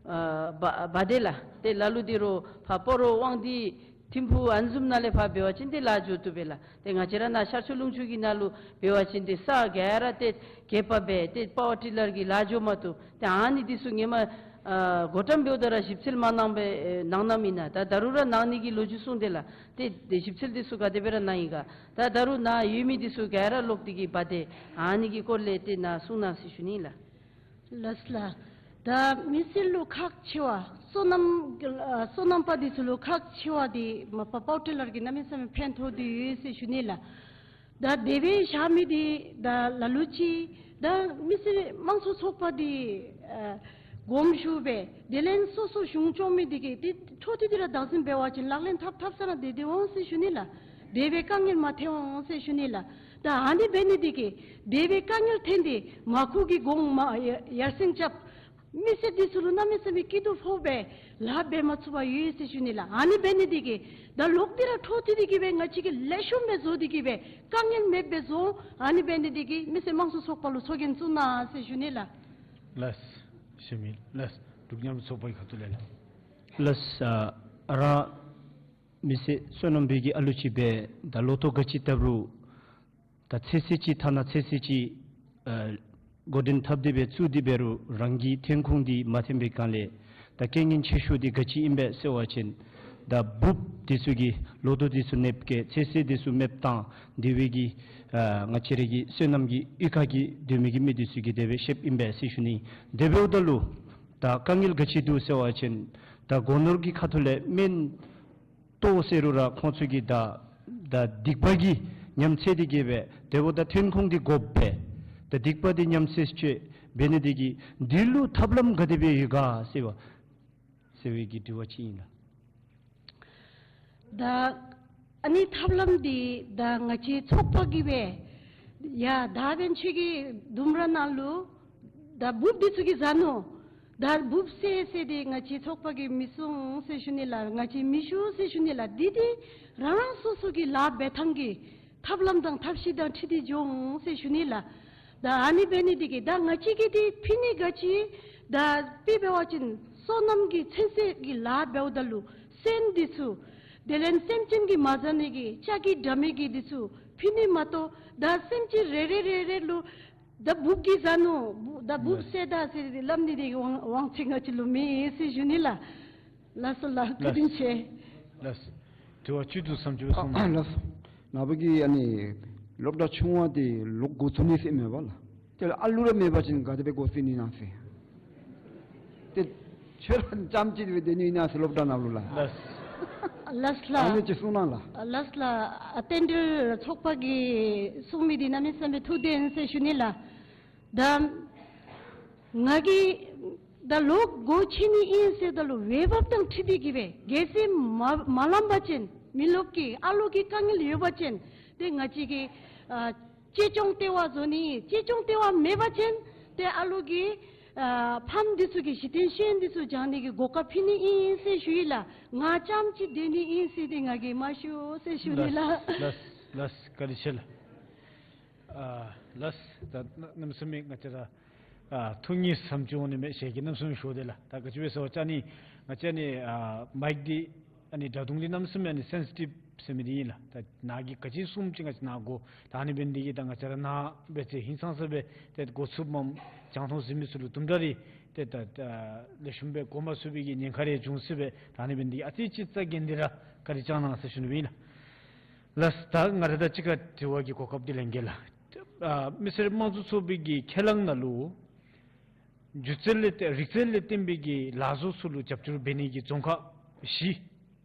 ཨ་འབག་འབག་སྟེ་ལགས། ཏེ་ལ་ལུ་འདི་རོགས་ཕར་སྤ་རོ་དབང་འདུས་ཐིམ་ཕུག་ཨ་ནི་བཟུམ་ནང་ལས་ཕར་འབད་བ་ཅིན་ཏེ་ལཱ་འགྱོ་བཏུབ་པས་ལགས། ཏེ་ང་བཅས་ར་ནཱ་ཤར་ཕྱོགས་ལུང་ཕྱོགས་ཀྱི་ནང་ལུ་འབད་བ་ཅིན་ཏེ་ས་ག་ར་ཏེ་རྒས་པ་སྦེ་ཏེ་པ་ཝར་ཊི་ལར་གྱི་ལཱ་འགྱོ་མ་བཏུབ། ཏེ་ཨ་ནི་འདི་ཚུ་ཧེ་མ་ཨ་འགོ་བཀྲམ་འབདཝ་ད་ར་ཞིབ་འཚོལ་མ་གནང་པས་ཨེ་གནང་གནངམ་ཨིན་ན། ད་ད་རུང་ར་གནང་ནི་གི་ལོ་རྒྱུས་གསུངས་ཏེ་ལགས། ཏེ་ཏེ་ཞིབ་འཚོལ་འདི་ཚུ་ག་དེ་སྦེ་ར་གནང་ཡི་ག། ད་ད་རུང་ནཱ་ཡོད་མི་འདི་ཚུ་ག་ར་ལོག་སྟེ་གིས་འབག་སྟེ་ཨ་ནི་གི་སྐོར་ལས་ཏེ་ནཱ་གསུང་གནང་ཟེར་ཞུ་ནི་ལགས། ལགས་ལགས། ད་མི་སེར་ལུ་ཁག་ཆེ་བ་སོ་ནམ་ཨ་སོ་ནམ་པ་འདི་ཚུ་ལུ་ཁག་ཆེ་བ་འདི་མ་པ་པ་ཝར་ཊི་ལར་གྱིས་གནམ་མེད་ས་མེད་ཕན་ཐོགས་ཏེ་ཡོད་ཟེར་ཞུ་ནི་ལགས། ད་དེ་སྦེ་བཞག་མི་འདི་ད་ལ་ལུ་ཅིག་ད་མི་སེར་དམངས་གཙོ་ཚོགས་པ་འདི་ཨ་དགོངསམ་ཞུ་སྦེ་དེ་ལས་སོ་སོ་གཞུང་སྐྱོང་མི་འདི་གིས་ཏེ་འཕྲོ་མཐུད་དེ་ར་བདག་འཛིན་འབད་བ་ཅིན་ལག་ལེན་འཐབ་འཐབ་ས་ར་བདེ་བདེ་འོང་ཟེར་ཞུ་ནི་ལགས། དེ་སྦེ་དཀའ་ངལ་མ་ཐོན་འོང་ཟེར་ཞུ་ནི་ལགས། ད་ཨ་ནི་འབད་ནི་འདི་གིས་དེ་སྦེ་དཀའ་ངལ་ཐོན་ཏེ་མར་ཁུ་གི་གོང་མ་ཡར་སེང་རྐྱབ་མི་སེར་འདི་ཚུ་ལུ་གནམ་མེད་ས་མེད་སྐྱིད་སྡུག་ཕོག་སྦེ་ལཱ་འབད་མ་ཚུགས་པར་ཡོད་ཟེར་ཞུ་ནི་ལགས། ཨ་ནི་འབད་ནི་འདི་གིས་ད་ལོག་སྟེ་ར་འཕྲོ་མཐུད་དེ་གིས་སྦེ་ང་བཅས་ཀྱིས་ལེགས་ཤོམ་སྦེ་བཟོ་སྟེ་གིས་སྦེ་དཀའ་ངལ་མེདཔ་སྦེ་བཟོ། ཨ་ནི་འབད་ནི་འདི་གིས་མི་སེར་དམངས་གཙོ་ཚོགས་པ་ལུ་ཚོགས་རྒྱན་བཙུགས་གནང་ཟེར་ཞུ་ནི་ལགས། ལགས། ཞི་མི་ལགས། འབྲུག་མཉམ་རུབ་ཚོགས་པའི་ཁ་ཐུག་ལས་ལགས། ལགས། ཨ་རང་མི་སེར་སོ་ནམ་པའི་གི་ཨ་ལུ་ཅིག་སྦེ་ད་ལོ་ཐོག་ག་ཅི་བཏབ་རུང་ད་ཚོད་བསྲེ་ཅིག་ཐ་ན་ཚོད་བསྲེ་ཅིག་ཨ་འགོ་འདྲེན་འཐབ་སྟེ་སྦེ་བཙུགས་ཏེ་འབད་རུང་རང་གི་ཐོན་ཁུངས་འདི་མ་ཐོན་པའི་སྒང་ལས་ད་རྐྱེན་ངན་ཆེ་ཤོས་འདི་ག་ཅི་ཨིན་པས་ཟེར་བ་ཅིན་ད་འབུཔ་འདི་ཚུ་གིས་ལོ་ཐོག་འདི་ཚུ་གནོདཔ་བཀལ། ཚོད་བསྲེ་འདི་ཚུ་མེདཔ་བཏང་། དེ་སྦེ་གི་ཨ་ང་བཅས་ར་གི་སོ་ནམ་གྱི་གཡུས་ཁ་གི་སྡོད་མི་གི་མི་འདི་ཚུ་གིས་དེ་སྦེ་བཤདཔ་ཨིན་པས་ཟེར་ཞུ་ནི། དེ་འབདཝ་ད་ལུ་ད་དཀའ་ངལ་ག་ཅི་འདུག་ཟེར་བ་ཅིན་ད་སྒོ་ནོར་གྱི་ཁ་ཐུག་ལས་སྨན་ལྟོ་ཟེར་རུང་ར་ཁོང་ཚུ་གིས་ད་ད་སྡིག་པ་གིས་ཉམས་སད་དེ་གིས་སྦེ་དེ་འབདཝ་ད་ཐོན་ཁུངས་འདི་དགོཔ་སྦེ་ད་སྡིག་པ་འདི་ཉམས་སད་སྤྱོད་འབད་ནི་འདི་གིས་འདི་ལུ་ཐབས་ལམ་ག་དེ་སྦེ་ཡོད་ག་ཟེར་བ་ཟེར་བའི་གི་དྲི་བ་ཅིག་ཨིན་ལགས། ད་ཨ་ནི་ཐབས་ལམ་འདི་ད་ང་བཅས་ཚོགས་པ་གིས་སྦེ་ཡ་ད་འབདན་ཁྱོད་ཀྱི་ལྡུམ་ར་ནང་ལུ་ད་འབུཔ་འདི་ཚུ་གིས་བཟའ་ནུག། ད་འབུཔ་བསད་བསད་དེ་ང་བཅས་ཚོགས་པ་གིས་མི་བཙུགས་ཟེར་ཞུ་ནི་ལགས། ང་བཅས་མི་ཞུ་ཟེར་ཞུ་ནི་ལགས། འདི་འདི་རང་རང་སོ་སོ་གི་ལཱ་འབད་ཐངས་ཀྱི་ཐབས་ལམ་དང་ཐབས་ཤེས་དང་འཁྲིལ་ཏེ་འགྱོ་འོང་ཟེར་ཞུ་ནི་ལགས། ད་ཨ་ནི་འབད་ནི་འདི་གིས་ད་ང་བཅས་ཀྱིས་འདི་ཕུལ་ནི་ག་ཅི། ད་དཔེ་འབད་བ་ཅིན་སོ་ནམ་གྱི་ཚོད་བསྲེ་གི་ལཱ་འབདཝ་ད་ལུ་སོན་འདི་ཚུ་དེ་ལས་སེམས་ཅན་གྱི་མ་བཟའ་ནི་གི་ལྕགས་ཀྱི་དྲ་མིག་གི་འདི་ཚུ་ཕུལ་ནི་མ་གཏོགས་ད་སེམས་ཅན་རེ་རེ་རེ་རེ་ལུ་ད་འབུཔ་གིས་བཟའ་ནུག། ད་འབུཔ་ལགས། བསད་ད་ཟེར་སླབ་ནི་འདི་དབང་དབང་ཚད་ང་བཅས་ལུ་མེད་ཟེར་ཞུ་ནི་ལགས། ལགས་སོ་ལགས། བཀའ་དྲིན་ཆེ། ལགས། དྲི་བ་བཅུད་དུ་ཟམ་ཅིག་སྦེ་གསུངས། ལགས་སོ། ནཱ་བུ་གིས་ཨ་ནི་སློབ་གྲྭ་ཆུང་བ་འདི་ལོག་འགོ་བཙུགས་ནི་ཟེར་མེན་པ་ལགས། དེ་ལས་ཨ་ལུ་ར་མེད་པ་ཅིན་ག་དེ་སྦེ་འགོ་བཙུགས་ནི་ན་ཟེར། ཏེ་ཁྱོད་ར་རྐྱངམ་གཅིག་སྦེ་སྡོད་ནི་ཨིན་ན་ཟེར་སློབ་གྲྭ་ནང་ལུ་ལགས། ལགས། ལགས་ལགས། ཨ་ནི་ཅིག་གསུང་གནང་ལགས། ལགས་ལགས། ཨ་རྟེན་འབྲེལ་ཚོགས་པ་གིས་གསུང་མི་འདི་གནམ་མེད་ས་མེད་ཐུགས་བདེན་ཟེར་ཞུ་ནི་ལགས། ད་ང་གིས་ད་ལོག་སྒོ་ཕྱེ་ནི་ཨིན་ཟེརཝ་ད་ལུ་འོས་འབབ་དང་འཁྲིལ་ཏེ་གིས་སྦེ་གལ་སྲིད་མ་མ་ལངམ་པ་ཅིན་མི་རློབས་ཀྱི་ཨ་ལོ་གི་དཀའ་ངལ་ཡོད་པ་ཅིན་ཏེ་ང་བཅས་ཀྱིས་ཨ་གཅེས་སྐྱོང་ལྟེ་བ་བཟོ་ནི། གཅེས་སྐྱོང་ལྟེ་བ་མེད་པ་ཅིན་ཏེ་ཨ་ལོ་གི་ཨ་ཕམ་འདི་ཚུ་གི་གཞི་རྟེན་ཤེས་ཡོན་འདི་ཚུ་སྦྱང་ནི་གི་གོ་སྐབས་ཕུལ་ནི་ཨིན་ཟེར་ཞུ་ཡི་ལགས། ང་རྐྱངམ་གཅིག་སྡོད་ནི་ཨིན་ཟེར་ཏེ་ང་གིས་མ་ཞུ་ཟེར་ཞུ་ནི་ལགས། ལགས་ལགས་ལགས། བཀའ་དྲིན་ཆེ་ལགས། ཨ་ལགས། ད་གནམ་མེད་ས་མེད་ང་བཅས་ར་ཨ་ཐུགས་མཉེས་བསམ་བྱུང་ནི་མས། ཞལ་གྱིས་གནམ་མེད་ས་མེད་ཤོར་ཏེ་ལགས། ད་ག་ཅི་སྦེ་ཟེར་བ་ཅིན་ཨ་ནི་ང་བཅས་ཨ་ནི་ཨ་མའིཀ་འདི་ཨ་ནི་སྒྲ་མདུང་འདི་གནམ་མེད་ས་མེད་ཨ་ནི་སེན་སི་ཊིབ་ཟེར་མི་འདི་ཨིན་ལགས། ད་ནཱ་གིས་ག་ཅི་གསུངམ་ཅིག་ང་བཅས་ནཱ་གོ། ད་ཨ་ནི་འབད་ནི་འདི་གིས་ད་ང་བཅས་ར་ནཱ་འབད་ཚེ་ཧིང་སངས་ས་སྦེ་ཏེ་འགོ་ཚུགསཔ་མས། རྒྱང་མཐོང་གཟིགས་མི་ཚུ་ལུ་དུམ་གྲ་རེ་ཏེ་ད་ད་ལེགས་ཤོམ་སྦེ་གོ་མ་ཚུགས་པའི་གི་ཉེན་ཁ་རེ་འབྱུང་སྲིད་པས། ད་ཨ་ནི་འབད་ནི་འདི་གིས་ཨ་ཙི་ཅིག་རྩ་འགེངས་ཏེ་ར་བཀའ་དྲིན་བསྐྱང་གནང་ཟེར་ཞུ་ནི་ཨིན་ལགས། ལགས། ད་ང་ར་དང་གཅིག་ཁར་དྲི་བ་གི་གོ་སྐབས་འདི་ལེན་གེ་ལགས། ཨ་མི་སེར་དམངས་གཙོ་ཚོགས་པའི་གི་ཁས་བླངས་ནང་ལུ་སྒྱུ་རྩལ་ལས་བརྟེན་རིག་རྩལ་ལས་བརྟེན་པའི་གི་ལག་བཟོ་ཚུ་ལུ་རྒྱབ་སྐྱོར་འབད་ནི་གི་རྫོང་ཁག་བཞི་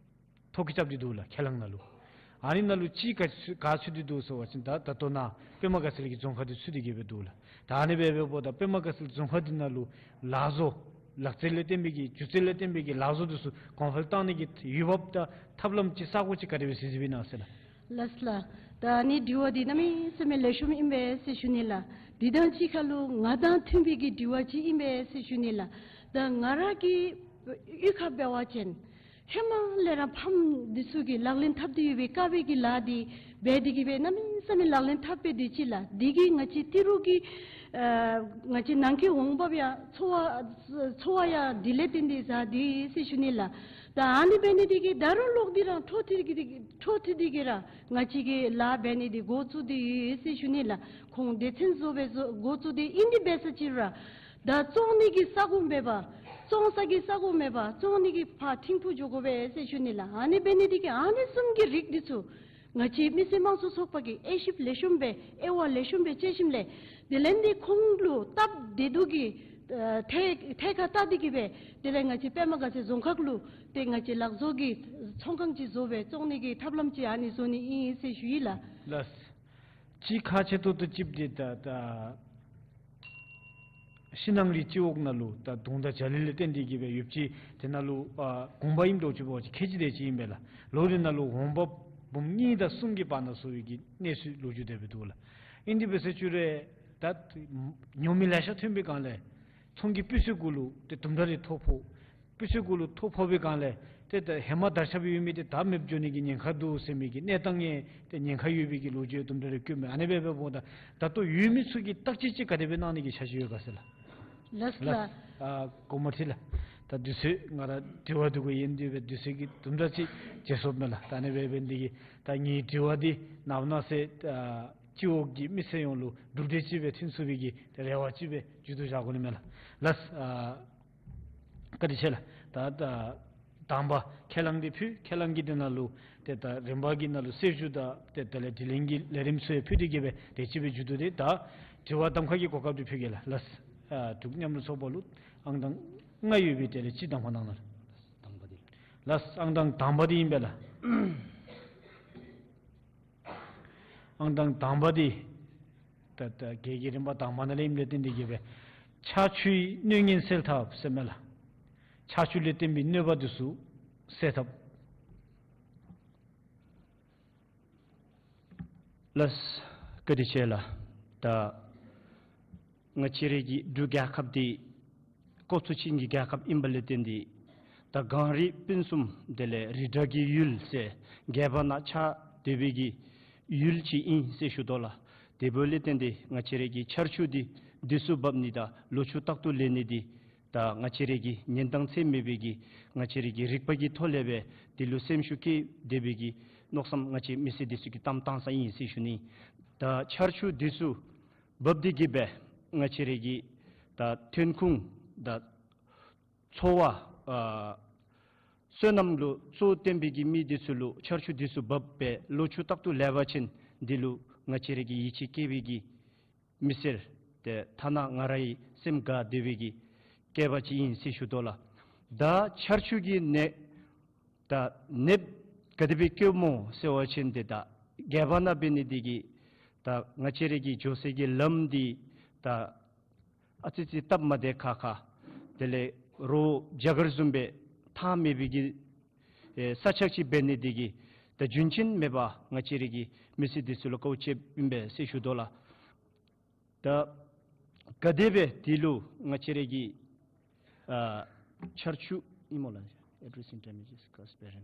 ཐོ་བཀོད་རྐྱབ་སྟེ་འདུག་ལགས། ཁས་བླངས་ནང་ལུ། ཨ་ནི་ནང་ལུ་གཅིག་ག་ཚུད་ག་ཚུད་དེ་འདུག་ཟེར་བ་ཅིན་ད་ད་ལྟོ་ནཱ་པདྨ་དགའ་ཚལ་གྱི་རྫོང་ཁག་འདི་ཚུད་དེ་གི་སྦེ་འདུག་ལགས། ད་ཨ་ནི་སྦེ་འབདཝ་ད་པདྨ་དགའ་ཚལ་རྫོང་ཁག་འདི་ནང་ལུ་ལག་བཟོ་ལག་རྩལ་ལས་བརྟེན་པའི་གི་སྒྱུ་རྩལ་ལས་བརྟེན་པའི་གི་ལག་བཟོ་འདི་ཚུ་གོང་འཕེལ་གཏང་ནི་གི་འོས་འབབ་དང་ཐབས་ལམ་ཅིག་ས་གོ་ཅིག་ག་དེ་སྦེ་གཟིགས་གཟིགསཔ་ཨིན་ན་ཟེར་ལགས། ལགས་ལགས། ད་ཨ་ནི་དྲི་བ་འདི་གནམ་མེད་ས་མེད་ལེགས་ཤོམ་ཨིན་པས་ཟེར་ཞུ་ནི་ལགས། འདི་དང་གཅིག་ཁར་ལུ་ང་དང་མཐུན་པའི་གི་དྲི་བ་ཅིག་ཨིན་པས་ཟེར་ཞུ་ནི་ལགས། ད་ང་ར་གི་གཡུས་ཁར་འབད་བ་ཅིན་ཧེ་མ་ལས་ར་ཕམ་འདི་ཚུ་གིས་ལག་ལེན་འཐབ་སྟེ་ཡོད་པའི་དཀའ་བའི་གི་ལཱ་འདི་འབད་དེ་གི་སྦེ་གནམ་མེད་ས་མེད་ལག་ལེན་འཐབ་སྦེ་སྡོད་ཅི་ལགས། འདི་གིས་ང་བཅས་ཏི་རུ་གི་ཨ་ང་བཅས་ནང་འཁོད་འོང་འབབ་ཡང་འཚོ་བ་འཚོ་བ་ཡང་འདི་ལས་བརྟེན་ཏེ་བཟའ་སྟེ་ཟེར་ཞུ་ནི་ལགས། ད་ཨ་ནི་འབད་ནི་འདི་གིས་ད་རུང་ལོག་སྟེ་ར་འཕྲོ་མཐུད་དེ་གི་འཕྲོ་མཐུད་དེ་གི་ར་ང་བཅས་ཀྱིས་ལཱ་འབད་ནི་འདི་འགོ་བཙུགས་ཏེ་ཡོད་ཟེར་ཞུ་ནི་ལགས། ཁོང་སྡེ་ཚན་བཟོ་སྦེ་བཟོ་འགོ་བཙུགས་ཏེ་ཨིན། དེ་འབད་ས་ཅིག་ར་ད་བཙོང་ནི་གི་ས་གོ་མེད་པར་བཙོང་ས་གི་ས་གོ་མེད་པར་བཙོང་ནི་གི་ཕར་ཐིམ་ཕུག་འགྱོ་དགོ་པས་ཟེར་ཞུ་ནི་ལགས། ཨ་ནི་འབད་ནི་འདི་གིས་ཨ་ནི་བཟུམ་གྱི་རིགས་འདི་ཚུ་ང་བཅས་མི་སེར་དམངས་གཙོ་ཚོགས་པ་གིས་དབྱེ་ཞིབ་ལེགས་ཤོམ་སྦེ་དབྱེ་བ་ལེགས་ཤོམ་སྦེ་དཔྱད་ཞིནམ་ལས་དེ་ལས་འདི་ཁོང་ལུ་སྟབས་བདེ་སྡུག་གི་ཨ་ཐད་ཐད་ཁར་བལྟ་སྟེ་གི་སྦེ་དེ་ལས་ང་བཅས་པདྨ་དགའ་ཚལ་རྫོང་ཁག་ལུ་ཏེ་ང་བཅས་ལག་བཟོ་གི་ཚོང་ཁང་ཅིག་བཟོ་སྦེ་བཙོང་ནི་གི་ཐབས་ལམ་ཅིག་ཨ་ནི་བཟོ་ནི་ཨིན་ཟེར་ཞུ་ཡི་ལགས། ལགས། གཅིག་ཁག་ཆེ་ཏོག་ཏོ་ཅིག་འདི་ད་ད་ཤིང་ནགས་རི་སྤྱི་འོག་ནང་ལུ་ད་དུང་དང་བྱ་ལི་ལས་བརྟེན་ཏེ་གི་སྦེ་ཡོདཔ་ཅིག་དེ་ནང་ལུ་ཨ་གུང་པ་ཨིནམ་འདྲཝ་ཅིག་འབད་བ་ཅིན་ཁལ་གཅིག་དེ་ཅིག་ཨིན་པས་ལགས། ལོ་རེ་ནང་ལུ་འོང་འབབ་འབུམ་གཉིས་དང་གསུམ་གྱི་བར་ན་སོང་བའི་གི་གནས་ཚུལ་ལོ་རྒྱུས་དེ་སྦེ་འདུག་ལགས། ཨིན་དེ་འབད་ས་ཅིག་ར་ད་ཉོ་མི་ལེ་ཤ་ཐོན་པའི་སྒང་ལས་ཚོང་གི་སྤུས་ཚད་གུ་ལུ་ཏེ་དུམ་གྲ་རེ་ཐོ་ཕོག། སྤུས་ཚད་གུ་ལུ་ཐོ་ཕོག་པའི་སྒང་ལས་ཏེ་ད་ཧེ་མ་དར་ཁྱབ་ཡོད་མི་འདི་ད་མེདཔ་འགྱོ་ནི་གི་ཉེན་ཁ་འདུག་ཟེར་མི་གི་གནས་སྟངས་ཡང་ཏེ་ཉེན་ཁ་ཡོད་པའི་གི་ལོ་རྒྱུས་དུམ་གྲ་རེ་བཀོད་མས། ཨ་ནི་སྦེ་འབདཝ་ད་ད་ལྟོ་ཡོད་མི་ཚུ་གིས་བརྟག་དཔྱད་ཅིག་ག་དེ་སྦེ་གནང་ནི་གི་འཆར་གཞི་ཡོད་ག་ཟེར་ལགས། ལགས་ལགས། ལགས། ཨ་གོང་མ་འདི་ལགས། ད་དུས་ཚོད་ང་ར་དྲི་བ་འདི་གུ་ཡོན་ཏན་སྦེ་དུས་ཚོད་ཀྱི་དུམ་གྲ་ཅིག་བརྗེད་སོངམ་མས་ལགས། ད་ཨ་ནི་སྦེ་འབད་ནི་འདི་གིས་ད་ངེའི་དྲི་བ་འདི་ནངས་པ་གནངས་ཚེ་ཨ་སྤྱི་འོག་གི་མི་སེར་ཡོངས་ལུ་གྲུབ་འབྲས་ཅིག་སྦེ་ཐོན་ཚུགས་པའི་གི་རེ་བ་ཅིག་སྦེ་མཇུག་བསྡུ་བཞག་དགོ་ནི་མས་ལགས། ལགས། ཨ་བཀའ་དྲིན་ཆེ་ལགས། ད་ད་དང་པ་ཁས་བླངས་འདི་ཕུལ། ཁས་བླངས་ཀྱི་དེ་ནང་ལུ་ཏེ་ད་རིམ་པ་གི་ནང་ལུ་གསལ་ཞུ་དང་ཏེ་དེ་ལས་དྲི་ལན་གྱི་ལས་རིམ་ཚུ་ཡང་ཕུལ་ཏེ་གི་སྦེ་དེ་ཅིག་སྦེ་མཇུག་བསྡུ་སྟེ་ད་དྲི་བ་གདམ་ཁ་གི་གོ་སྐབས་འདི་ཕུལ་གེ་ལགས། ལགས། ཨ་འབྲུག་མཉམ་རུབ་ཚོགས་པ་ལུ་ཨང་དང་ལྔ་ཡོད་པའི་དེ་ལས་གཅིག་གདམ་ཁ་གནང་ལགས། དང་པ་འདི། ལགས། ཨང་དང་དང་པ་འདི་ཨིན་པས་ལགས། ཨང་དང་དང་པ་འདི་ད་ད་གེ་གི་རིམ་པ་དང་པ་ནང་ལས་ཨིནམ་ལས་བརྟེན་ཏེ་གི་སྦེ་ཆར་ཆུའི་གནོད་ཉེན་སེལ་ཐབས་ཟེར་མས་ལགས། ཆར་ཆུ་ལས་བརྟེན་པའི་གནོད་པ་འདི་ཚུ་སེལ་ཐབས། ལགས། བཀའ་དྲིན་ཆེ་ལགས། ད་ང་བཅས་རའི་གི་འབྲུག་རྒྱལ་ཁབ་འདི་ཀོ་ཚུ་ཅན་གྱི་རྒྱལ་ཁབ་ཨིན་པ་ལས་བརྟེན་ཏེ་ད་གངས་རི་སྤུན་གསུམ་དེ་ལས་རི་བྲག་གི་ཡུལ་ཟེར་རྒྱས་པ་ནང་ཆགས་སྡོད་པའི་གི་ཡུལ་ཅིག་ཨིན་ཟེར་ཞུ་དོ་ལགས། དེ་འབདཝ་ལས་བརྟེན་ཏེ་ང་བཅས་རའི་གི་ཆར་ཆུ་འདི་དུས་སུ་འབབ་ནི་དང་ལོ་ཕྱུགས་རྟག་ཏུ་ལེགས་ནི་འདི་ད་ང་བཅས་རའི་གི་ཉན་སྟངས་ཚད་མེད་པའི་གི་ང་བཅས་རའི་གི་རིག་པ་གི་ཐོག་ལས་སྦེ་འདི་ལུ་སེམས་ཤུགས་བསྐྱེད་དེ་སྦེ་གི་མནོ་བསམ་ང་བཅས་མི་སེར་འདི་ཚུ་གིས་གཏམ་བཏང་ས་ཨིན་ཟེར་ཞུ་ནི། ད་ཆར་ཆུ་འདི་ཚུ་འབབ་སྟེ་གི་སྦེ་ང་བཅས་རའི་གི་ད་ཐོན་ཁུངས་ད་འཚོ་བ་ཨ་སོ་ནམ་ལུ་གཙོ་བོ་བཏོན་པའི་གི་མི་འདི་ཚུ་ལུ་ཆར་ཆུ་འདི་ཚུ་འབབ་སྦེ་ལོ་ཕྱུགས་རྟག་ཏུ་ལེགས་པ་ཅིན་འདི་ལུ་ང་བཅས་རའི་གི་ཡིད་ཆེས་བསྐྱེད་པའི་གི་མི་སེར་ཏེ་ཐ་ན་ང་རའི་སེམས་དགའ་སྟེ་སྦེ་གི་ བསྐྱལ་བ་ཅིག་ཨིན་ཟེར་ཞུ་དོ་ལགས། ད་ཆར་ཆུ་གི་ནད་ད་ནདཔ་ག་དེ་སྦེ་བསྐྱལཝ་སྨོ་ཟེར་བ་ཅིན་ཏེ་ད་རྒྱབ་ནང་འབད་ནི་འདི་གིས་ད་ང་བཅས་ར་གི་འགྱོ་སའི་གི་ལམ་འདི་ད་ཨ་ཙི་ཙི་སྟབས་མ་བདེ་ཁག་ཁ། དེ་ལས་རོགས་རྒྱ་གར་བཟུམ་སྦེ་ཐང་མེད་པའི་གི་ཨེ་ས་ཆ་ཅིག་འབད་ནི་འདི་གིས་ད་རྒྱུན་ཆད་མེད་པར་ང་བཅས་ར་གི་མི་སེར་འདི་ཚུ་ལུ་དཀའཝ་སྤྱདཔ་ཨིན་པས་ཟེར་ཞུ་དོ་ལགས། ད་ག་དེ་སྦེ་འདི་ལུ་ང་བཅས་ར་གི་ཨ་ཆར་ཆུ་ཨིན་སྨོ་ལགས། Addressing damages caused by rain.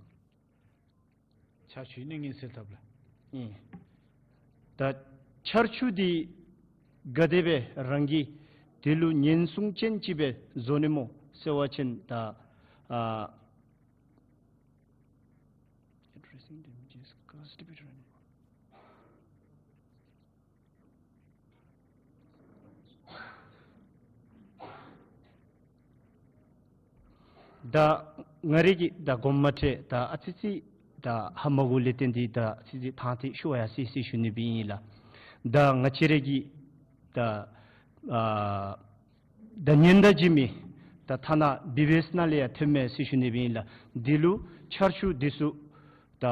ཆར་ཆུའི་གནོད་ཉེན་སེལ་ཐབས་ལགས། ཨིན། ད་ཆར་ཆུ་འདི་ག་དེ་སྦེ་རང་གིས་འདི་ལུ་ཉེན་སྲུང་ཅན་ཅིག་སྦེ་བཟོ་ནི་སྨོ་ཟེར་བ་ཅིན་ད་ཨ་Addressing damages caused by rain. ད་ང་རའི་གི་ད་དགོངསམ་མ་ཁྲེལ་ད་ཨ་ཙི་ཙི་ད་ཧ་མ་གོཝ་ལས་བརྟེན་ཏེ་ད་ཨ་ཙི་ཙི་ཐང་ཐད་ཤོར་ཡར་སོ་ཡི་ཟེར་ཞུ་ནི་སྦེ་ཨིན་ལགས། ད་ང་བཅས་ར་གི་ད་ཨ་ད་ཉེན་བརྡ་བྱིན་མི་ད་ཐ་ན་བི་བི་ཨེསི་ནང་ལས་ཡང་ཐོན་མས་ཟེར་ཞུ་ནི་སྦེ་ཨིན་ལགས། འདི་ལུ་ཆར་ཆུ་འདི་ཚུ་ད་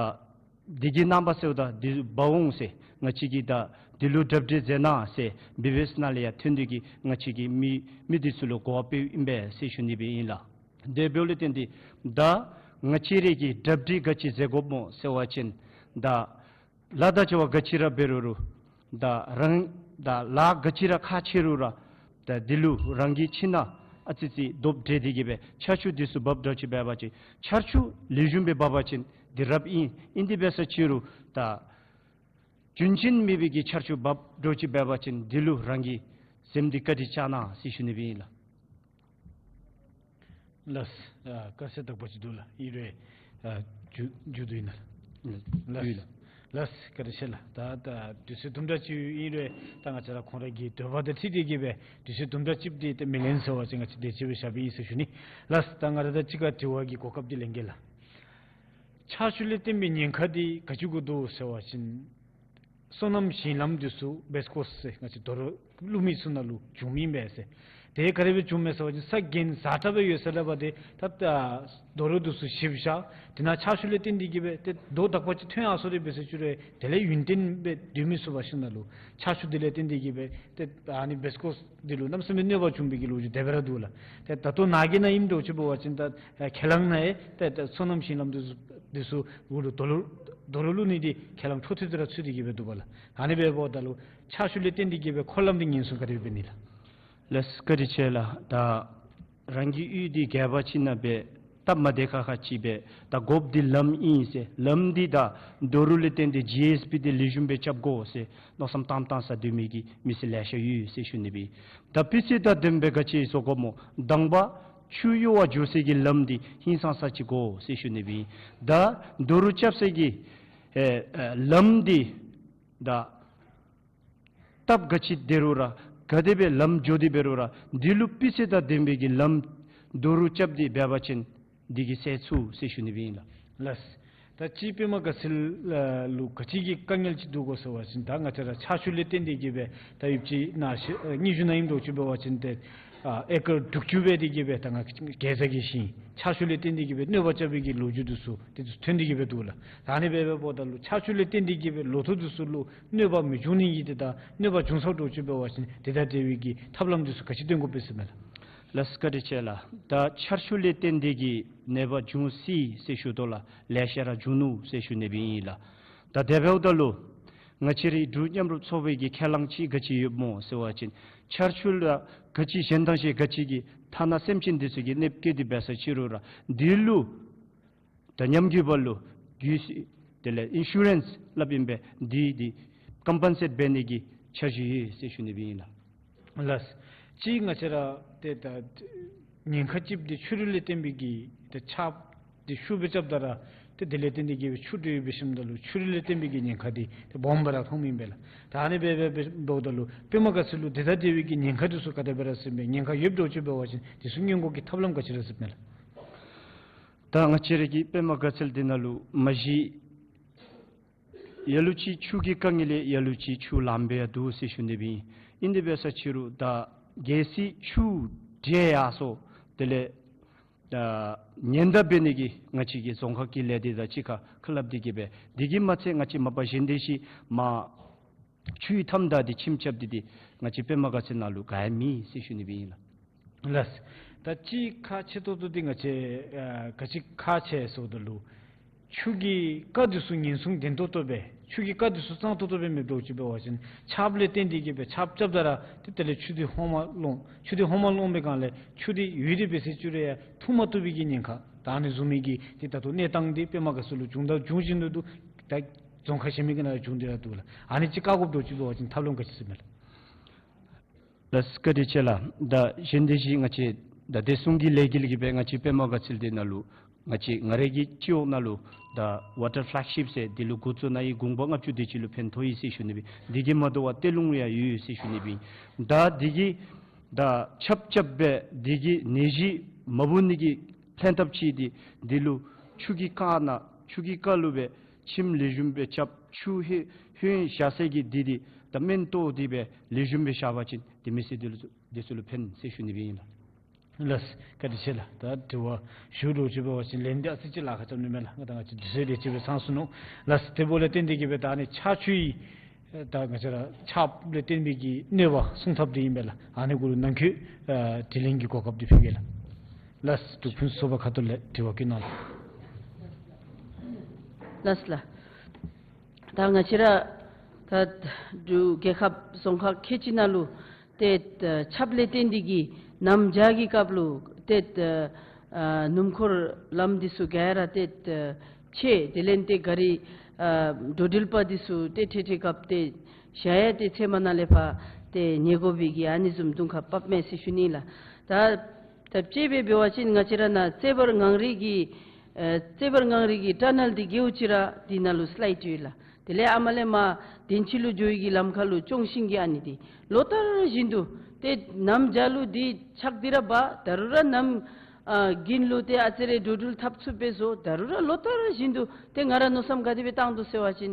འདི་གི་རྣམ་པ་ཟེརཝ་ད་འདི་འབག་འོང་ཟེར་ང་བཅས་ཀྱིས་ད་འདི་ལུ་གྲ་སྒྲིག་མཛད་གནང་ཟེར་བི་བི་ཨེསི་ནང་ལས་ཡང་ཐོན་ཏེ་གིས་ང་བཅས་ཀྱིས་མི་མི་འདི་ཚུ་ལུ་གོ་བ་སྤེལཝ་ཨིན་པས་ཟེར་ཞུ་ནི་སྦེ་ཨིན་ལགས། དེ་འབདཝ་ལས་བརྟེན་ཏེ་ད་ང་བཅས་ར་གིས་གྲ་སྒྲིག་ག་ཅི་མཛད་དགོཔ་སྨོ་ཟེར་བ་ཅིན་ད་ལཱ་དང་བྱ་བ་ག་ཅི་ར་འབད་རུང་རུང་ད་རང་ད་ལཱ་ག་ཅི་ར་ཁག་ཆེ་རུང་ར་ད་འདི་ལུ་རང་གི་ཁྱིམ་ནང་ཨ་ཙི་ཙི་རྡོབ་འདྲེས་ཏེ་གིས་སྦེ་ཆར་ཆུ་འདི་ཚུ་འབབ་འགྱོ་ཅི་འབད་བ་ཅིན་ཆར་ཆུ་ལེགས་ཤོམ་སྦེ་འབབ་པ་ཅིན་འདི་རབ་ཨིན། ཨིན་དེ་འབད་ས་ཅིག་རུང་ད་རྒྱུན་ཆད་མེད་པའི་གི་ཆར་ཆུ་འབབ་འགྱོ་ཅི་འབད་བ་ཅིན་འདི་ལུ་རང་གིས་སེམས་འདི་བཀའ་དྲིན་བསྐྱང་གནང་ཟེར་ཞུ་ནི་སྦེ་ཨིན་ལགས། ལགས། ཨ་དཀའ་ཚེགས་དག་པ་ཅིག་འདུག་ལགས། ཨིན་རུང་ཨ་མཇུག་མཇུག་བསྡུ་ཡི་ན་ལགས། ལགས། ལགས། བཀའ་དྲིན་ཆེ་ལགས། ད་ད་དུས་ཚོད་དུམ་གྲ་ཅིག་ཨིན་རུང་ད་ང་བཅས་ར་ཁོང་ར་གི་འདོད་པ་དང་འཁྲིལ་ཏེ་གིས་སྦེ་དུས་ཚོད་དུམ་གྲ་ཅིག་འདི་ཏེ་མི་ལེན་ཟེར་བ་ཅིན་ང་བཅས་དེ་ཅིག་སྦེ་བཞགཔ་ཨིན་ཟེར་ཞུ་ནི། ལགས། ད་ང་ར་ད་ཅི་ག་དྲི་བ་གི་གོ་སྐབས་འདི་ལེན་གེ་ལགས། ཆར་ཆུ་ལས་བརྟེན་པའི་ཉེན་ཁ་འདི་ག་ཅི་གུ་འདུག་ཟེར་བ་ཅིན་སོ་ནམ་ཞིང་ལམ་འདི་ཚུ་སྦེ་སྐོར་ཟེར་ང་བཅས་རྡོ་རུག་བླུག་མི་ཚུ་ནང་ལུ་འབྱུངམ་ཨིན་པས་ཟེར། དེ་ག་དེ་སྦེ་འབྱུངམ་མས་ཟེར་བ་ཅིན་ས་གན་ཟག་དྲགས་སྦེ་ཡོད་ས་ལས་འབད་དེ་ད་ད་རྡོ་རུག་འདི་ཚུ་བཤིག་བཞག། དེ་ནང་ཆར་ཆུ་ལས་བརྟེན་ཏེ་གིས་སྦེ་ཏེ་རྡོ་དག་པ་ཅིག་ཐོན་ཡར་སོང་སྟེ་འབད་ས་ཅིག་རུང་དེ་ལས་ཡུན་བརྟན་སྦེ་སྡོད་མི་ཚུགས་པ་ཅིག་ནང་ལུ་ཆར་ཆུ་འདི་ལས་བརྟེན་ཏེ་གིས་སྦེ་ཏེ་ཨ་ནི་སྦེ་སྐོར་འདི་ལུ་གནམ་མེད་ས་མེད་གནོད་པ་བྱུང་བའི་གི་ལོ་རྒྱུས་དེ་སྦེ་ར་འདུག་ལགས། ཏེ་ད་ལྟོ་ནཱ་གི་ནང་ཨིནམ་འདྲཝ་ཅིག་འབད་བ་ཅིན་ད་ཁས་བླངས་ནང་ཡང་ཏེ་ད་སོ་ནམ་ཞིང་ལམ་འདི་ཚུ་འདི་ཚུ་གུ་ལུ་རྡོ་རུག་རྡོ་རུག་བླུག་ནི་འདི་ཁས་བླངས་འཕྲོ་མཐུད་དེ་ར་ཚུད་དེ་གིས་སྦེ་འདུག་པ་ལགས། ཨ་ནི་སྦེ་འབདཝ་ད་ལུ་ཆར་ཆུ་ལས་བརྟེན་ཏེ་གིས་སྦེ་འཁོར་ལམ་འདི་ཉེན་སྲུང་ག་དེ་སྦེ་འབད་ནི་ལགས། ལགས་སོ། བཀའ་དྲིན་ཆེ་ལགས། ད་རང་གི་ཡུལ་འདི་རྒྱབ་ཕྱི་ནང་སྦེ་སྟབས་མ་བདེ་ཁག་ཁ་ཅིག་སྦེ་ད་དགོཔ་འདི་ལམ་ཨིན་ཟེར། ལམ་འདི་ད་རྡོ་རུག་ལས་བརྟེན་ཏེ་ཇི་ཨེསི་བི་འདི་ལེགས་ཤོམ་སྦེ་རྐྱབ་དགོ་ཟེར་མནོ་བསམ་བཏང་བཏང་ས་སྡོད་མི་གི་མི་སེར་ལེ་ཤ་ཡོད་ཟེར་ཞུ་ནི་སྦེ། ད་སྤུས་ཚད་དང་ལྡནམ་སྦེ་ག་ཅི་བཟོ་དགོཔ་སྨོ། དང་པ་ཆུ་གཡུར་བར་འགྱོ་སའི་གི་ལམ་འདི་ཧིང་སངས་ས་ཅིག་དགོ་ཟེར་ཞུ་ནི་སྦེ། ད་རྡོ་རུག་རྐྱབ་སའི་གི་ཨེ་ཨེ་ལམ་འདི་ད་སྟབས་ག་ཅི་སྡོད་རུང་ར་ག་དེ་སྦེ་ལམ་འགྱོ་སྟེ་འབད་རུང་ར་འདི་ལུ་སྤུས་ཚད་དང་ལྡན་པའི་གི་ལམ་རྡོ་རུག་རྐྱབ་སྟེ་འབད་བ་ཅིན་འདི་གིས་སེལ་ཚུགས་ཟེར་ཞུ་ནི་སྦེ་ཨིན་ལགས། ལགས། ད་ཅི་པདྨ་དགའ་ཚལ་ལུ་ག་ཅི་གི་དཀའ་ངལ་ཅིག་འདུག་གོ་ཟེར་བ་ཅིན་ད་ང་བཅས་ར་ཆར་ཆུ་ལས་བརྟེན་ཏེ་གིས་སྦེ་ད་ཡུདཔ་ཅིག་ནང་ཤི་ཨེ་སྙན་ཞུ་ནང་ཨིནམ་འདྲཝ་ཅིག་འབད་བ་ཅིན་ཏེ་ཨ་ཨེ་ཀར་དྲུག་ཅུ་སྦེ་དེ་གིས་སྦེ་ད་ང་གེ་ཛ་གི་ཞིང་ཆར་ཆུ་ལས་བརྟེན་ཏེ་གིས་སྦེ་གནོད་པ་རྐྱབ་པའི་གི་ལོ་རྒྱུས་འདི་ཚུ་དེ་ཚུ་ཐོན་ཏེ་གིས་སྦེ་འདུག་ལགས། ད་ཨ་ནི་སྦེ་འབདཝ་ད་ལུ་ཆར་ཆུ་ལས་བརྟེན་ཏེ་གིས་སྦེ་ལོ་ཐོག་འདི་ཚུ་ལུ་གནོད་པ་མི་འབྱུང་ནི་གི་ཏེ་ད་གནོད་པ་བྱུང་སོང་འདྲཝ་ཅིག་འབད་བ་ཅིན་དེ་དང་འབྲེལ་བའི་གི་ཐབས་ལམ་འདི་ཚུ་ག་ཅི་སྟོན་དགོཔ་སྦེ་ཟེར་མས་ལགས། ལགས་སོ། བཀའ་དྲིན་ཆེ་ལགས། ད་ཆར་ཆུ་ལས་བརྟེན་ཏེ་གིས་ནད་པ་འབྱུང་སྲིད་ཟེར་ཞུ་དོ་ལགས། ལེ་ཤ་ར་འབྱུང་ནུག་ཟེར་ཞུ་ནི་སྦེ་ཨིན་ལགས། ད་དེ་འབདཝ་ད་ལུ་ང་བཅས་རའི་འབྲུག་མཉམ་རུབ་ཚོགས་པའི་གི་ཁས་བླངས་ཅིག་ག་ཅི་ཡོདཔ་སྨོ་ཟེར་བ་ཅིན་ཆར་ཆུ་ལུ་ག་ཅི་གཞན་དང་གཞན་ག་ཅི་གི་ཐ་ན་སེམས་ཅན་འདི་ཚུ་གི་ནདཔ་བཀལ་ཏེ་འབད་ས་ཅིག་རུང་ར་འདི་ལུ་ད་ཉམས་རྒུད་པ་ལུ་རྒུད་སེལ་དེ་ལས་ཨིན་ཤུ་རེནསི་སླབ་ཨིན་པས། འདི་འདི་ཀམ་པེན་སེཊ་འབད་ནི་གི་འཆར་གཞི་ཡོད་ཟེར་ཞུ་ནི་སྦེ་ཨིན་ལགས། ལགས། ཅིག་ང་བཅས་ར་ཏེ་ད་ཉེན་ཁ་ཅིག་འདི་ཆུ་རུད་ལས་བརྟེན་པའི་གི་ཏེ་ཆརཔ་འདི་ཤུགས་སྦེ་རྐྱབ་ད་ར་ཏེ་དེ་ལས་བརྟེན་ཏེ་གིས་སྦེ་ཆུ་འདི་འབད་ཞིནམ་ད་ལུ་ཆུ་རུད་ལས་བརྟེན་པའི་གི་ཉེན་ཁ་འདི་ཏེ་སྦོམ་སྦེ་ར་མཐོངམ་ཨིན་པས་ལགས། ད་ཨ་ནི་སྦེ་འབད་འབདཝ་ད་ལུ་པདྨ་དགའ་ཚལ་ལུ་དེ་དང་འབྲེལ་བའི་གི་ཉེན་ཁ་འདི་ཚུ་ག་དེ་སྦེ་ར་སེལ་མས། ཉེན་ཁ་ཡོདཔ་འདྲཝ་ཅིག་འབད་བ་ཅིན་འདི་ཚུ་སྔོན་འགོག་གི་ཐབས་ལམ་ག་ཅི་ར་སེལ་མས་ལགས། ད་ང་བཅས་ར་གི་པདྨ་དགའ་ཚལ་འདི་ནང་ལུ་མ་གཞི་ལ་ལུ་ཅིག་ཆུ་གི་དཀའ་ངལ་ལས་ལ་ལུ་ཅིག་ཆུ་ལངམ་སྦེ་ཡང་འདུག་ཟེར་ཞུ་ནི་སྦེ་ཨིན། ཨིན་དེ་འབད་ས་ཅིག་རུང་ད་གལ་སྲིད་ཆུ་འདྲེས་ཡར་སོང་ དེ་ལས་ད་ཉེན་བརྡ་འབད་ནི་གི་ང་བཅས་ཀྱི་རྫོང་ཁག་གི་ལས་སྡེ་དང་གཅིག་ཁར་ཁ་སླབ་སྟེ་གི་སྦེ་འདི་གིས་མ་ཚད་ང་བཅས་མ་པ་གཞན་དེ་ཅིག་མ་ཆུའི་མཐའམ་བདའ་སྟེ་ཁྱིམ་རྐྱབ་སྟེ་འདི་ང་བཅས་པདྨ་དགའ་ཚལ་ནང་ལུ་ག་ཡང་མེད་ཟེར་ཞུ་ནི་སྦེ་ཨིན་ལགས། ལགས། ད་ཅིག་ཁག་ཆེ་ཏོག་ཏོ་འདི་ང་བཅས་ཨ་ག་ཅི་ཁག་ཆེ་ཟེརཝ་ད་ལུ་ཆུ་གི་རྐ་འདི་ཚུ་ཉེན་སྲུང་ལྡན་ཏོག་ཏོ་སྦེ་ཆུ་གི་རྐ་འདི་ཚུ་གཙང་ཏོག་ཏོ་སྦེ་མེདཔ་འདྲཝ་ཅིག་འབད་བ་ཅིན་ཆརཔ་ལས་བརྟེན་ཏེ་གི་སྦེ་ཆརཔ་རྐྱབ་ད་ར་ཏེ་དེ་ལས་ཆུ་འདི་ཧོང་མ་ལོང་། ཆུ་འདི་ཧོང་མ་ལོང་པའི་སྒང་ལས་ཆུ་འདི་ཡུད་དེ་འབད་ཚེ་ཅིག་རེ་ཡང་འཐུང་མ་བཏུབ་པའི་གི་ཉེན་ཁ་ད་ཨ་ནི་བཟུམ་མའི་གི་ཏེ་ད་ལྟོ་གནས་སྟངས་འདི་པདྨ་དགའ་ཚལ་ལུ་བྱུང་དང་འབྱུང་བཞིན་དུ་འདུག། ད་རྫོང་ཁག་གཞན་མི་གི་ནང་ལུ་བྱུང་སྟེ་ར་འདུག་ལགས། ཨ་ནི་ཅིག་བཀག་དགོཔ་འདྲཝ་ཅིག་འབད་བ་ཅིན་ཐབས་ལམ་ག་ཅི་ཟེར་མས་ལགས། ལགས་བཀའ་དྲིན་ཆེ་ལགས། ད་གཞན་དེ་ཅིག་ང་བཅས་ད་བདེ་སྲུང་གི་ལས་འགུལ་གྱིས་སྦེ་ང་བཅས་པདྨ་དགའ་ཚལ་འདི་ནང་ལུ་ང་བཅས་ང་རའི་གི་སྤྱི་འོག་ནང་ལུ་ད་ཝ་ཊར་ཕླེག་ཤིཔ་ཟེར་འདི་ལུ་འགོ་བཙུགས་གནང་ཡི། དགུང་ལོ་ལྔ་བཅུ་དེ་ཅིག་ལུ་ཕན་ཐོགས་ཡི་ཟེར་ཞུ་ནི་སྦེ། འདི་གིས་མ་དོ་བར་ཏེ་ལུང་ཡང་ཡོད་ཡོད་ཟེར་ཞུ་ནི་སྦེ། ད་འདི་གིས་ད་ཆརཔ་རྐྱབ་སྦེ་འདི་གིས་ནད་གཞི་མ་འབྱུང་ནི་གི་ལྷན་ཐབས་ཅིག་འདི་འདི་ལུ་ཆུ་གི་རྐ་ནང་ཆུ་གི་རྐ་ལུ་སྦེ་ཁྱིམ་ལེགས་ཤོམ་སྦེ་རྐྱབ། ཆུ་ཧོ་ཧོན་བཞག་ས་གི་འདི་འདི་ད་སྨན་ཏོག་འདི་སྦེ་ལེགས་ཤོམ་སྦེ་བཞག་པ་ཅིན་དེ་མི་སེར་འདི་ལུ་འདི་ཚུ་ལུ་ཕན་ཟེར་ཞུ་ནི་སྦེ་ཨིན་ལགས། ལགས། བཀའ་དྲིན་ཆེ་ལགས། ད་དྲི་བ་ཞུ་འདྲཝ་ཅིག་འབད་བ་ཅིན་ལན་འདི་ཨ་ཙི་ཅིག་ལཱ་ཁག་རྐྱབ་ནི་མས་ལགས། ང་ད་ང་བཅས་དུས་ཚོད་དེ་ཅིག་སྦེ་ཚང་སོང་ནུག། ལགས། དེ་འབདཝ་ལས་བརྟེན་ཏེ་གི་སྦེ་ད་ཨ་ནི་ཆར་ཆུ་ཡི་ད་ང་བཅས་ར་ཆརཔ་ལས་བརྟེན་པའི་གི་གནོད་པ་སྲུང་ཐབས་འདི་ཨིན་པས་ལགས། ཨ་ནི་གུ་ལུ་ནང་འཁོད་ཨ་དྲི་ལན་གྱི་གོ་སྐབས་འདི་ཕུལ་གེ་ལགས། ལགས། འབྲུག་ཕུན་སུམ་ཚོགས་པ་ཁ་ཐུག་ལས་དྲི་བ་བཀོད་གནང་ལགས། ལགས་ལགས། ད་ང་བཅས་ར་ད་འབྲུག་རྒྱལ་ཁབ་རྫོང་ཁག་ཁལ་གཅིག་ནང་ལུ་ཏེ་ཆརཔ་ལས་བརྟེན་ཏེ་གི་གནམ་བྱཱར་གྱི་སྐབས་ལུ་ཏེ་ཨ་སྣུམ་འཁོར་ལམ་འདི་ཚུ་ག་ར་ཏེ་ཆད། དེ་ལས་ཏེ་ག་རི་ཨ་འགྲོ་འགྲུལ་པ་འདི་ཚུ་ཏེ་འཕྲལ་འཕྲལ་སྐབས་ཏེ་ཞ་ཡ་ཏེ་ཚལ་མ་ནང་ལས་ཕར་ཏེ་ཉལ་དགོ་པའི་གི་ཨ་ནི་བཟུམ་གདོང་ཁར་བབས་མས་ཟེར་ཞུ་ནི་ལགས། ད་ད་དཔྱེ་སྦེ་འབད་བ་ཅིན་ང་བཅས་ར་ནཱ་རྩེ་བར་ངང་རིས་ཀྱི་ཨེ་རྩེ་བར་ངང་རིས་ཀྱི་ཊ་ནཱལ་འདི་གེའུ་ཅིག་ར་འདི་ནང་ལུ་སི་ལའིཌ་ཡོད་ལགས། དེ་ལས་ཨ་མ་ལས་མར་དན་ཆི་ལུ་འགྱོ་ཡི་གི་ལམ་ཁ་ལུ་ཅོང་ཞིང་གི་ཨ་ནི་འདི་ལོ་ལྟར་བཞིན་དུ་ཏེ་གནམ་བྱཱར་ལུ་འདི་ཆག་སྟེ་ར་འབག། ད་རུང་ར་གནམ་ཨ་དགུན་ལུ་ཏེ་ཨ་ཙི་རེ་འགྲོ་འགྲུལ་འཐབ་ཚུགསཔ་སྦེ་བཟོ། ད་རུང་ར་ལོ་ལྟར་བཞིན་དུ་ཏེ་ང་ར་མནོ་བསམ་ག་དེ་སྦེ་བཏང་དོ་ཟེར་བ་ཅིན་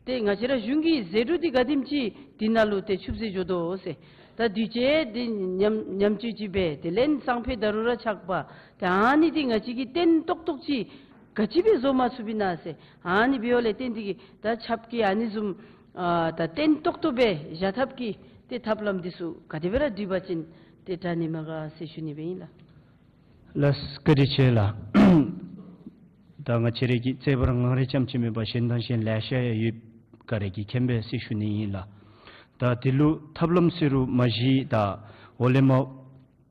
ཏེ་ང་བཅས་ར་གཞུང་གི་ཟད་འགྲོ་འདི་ག་དེམ་ཅིག་འདི་ནང་ལུ་ཏེ་ཆུད་ཟོས་འགྱོ་དོ་ཟེར། ད་དུས་ཅི་འདི་ཉམས་ཉམས་བཅོས་ཅིག་འབད། དེ་ལས་སང་ཕོད་ད་རུང་ར་ཆག་འབག། ཏེ་ཨ་ནི་འདི་ང་བཅས་ཀྱིས་བརྟན་ཏོག་ཏོ་ཅིག་ག་ཅི་སྦེ་བཟོ་མ་ཚུགས་པས་ན་ཟེར། ཨ་ནི་འབདཝ་ལས་བརྟེན་ཏེ་གི་ད་ཆརཔ་གི་ཨ་ནི་བཟུམ་ཨ་ད་བརྟན་ཏོག་ཏོ་སྦེ་བཞག་ཐབས་ཀྱི་ཏེ་ཐབས་ལམ་འདི་ཚུ་ག་དེ་སྦེ་ར་སྒྲིག་པ་ཅིན་ཏེ་དྲག་ནི་མས་ག་ཟེར་ཞུ་ནི་སྦེ་ཨིན་ལགས། ལགས། བཀའ་དྲིན་ཆེ་ལགས། ད་ང་བཅས་རའི་གི་རྩེ་བར་ངང་རིས་རྐྱངམ་ཅིག་མེན་པར་གཞན་དང་གཞན་ལེ་ཤ་ཡང་ཡོད། ག་ར་གིས་མཁྱེན་པས་ཟེར་ཞུ་ནི་ཨིན་ལགས། ད་འདི་ལུ་ཐབས་ལམ་ཟེར་རུང་མ་གཞི་ད་འོག་ལས་མར་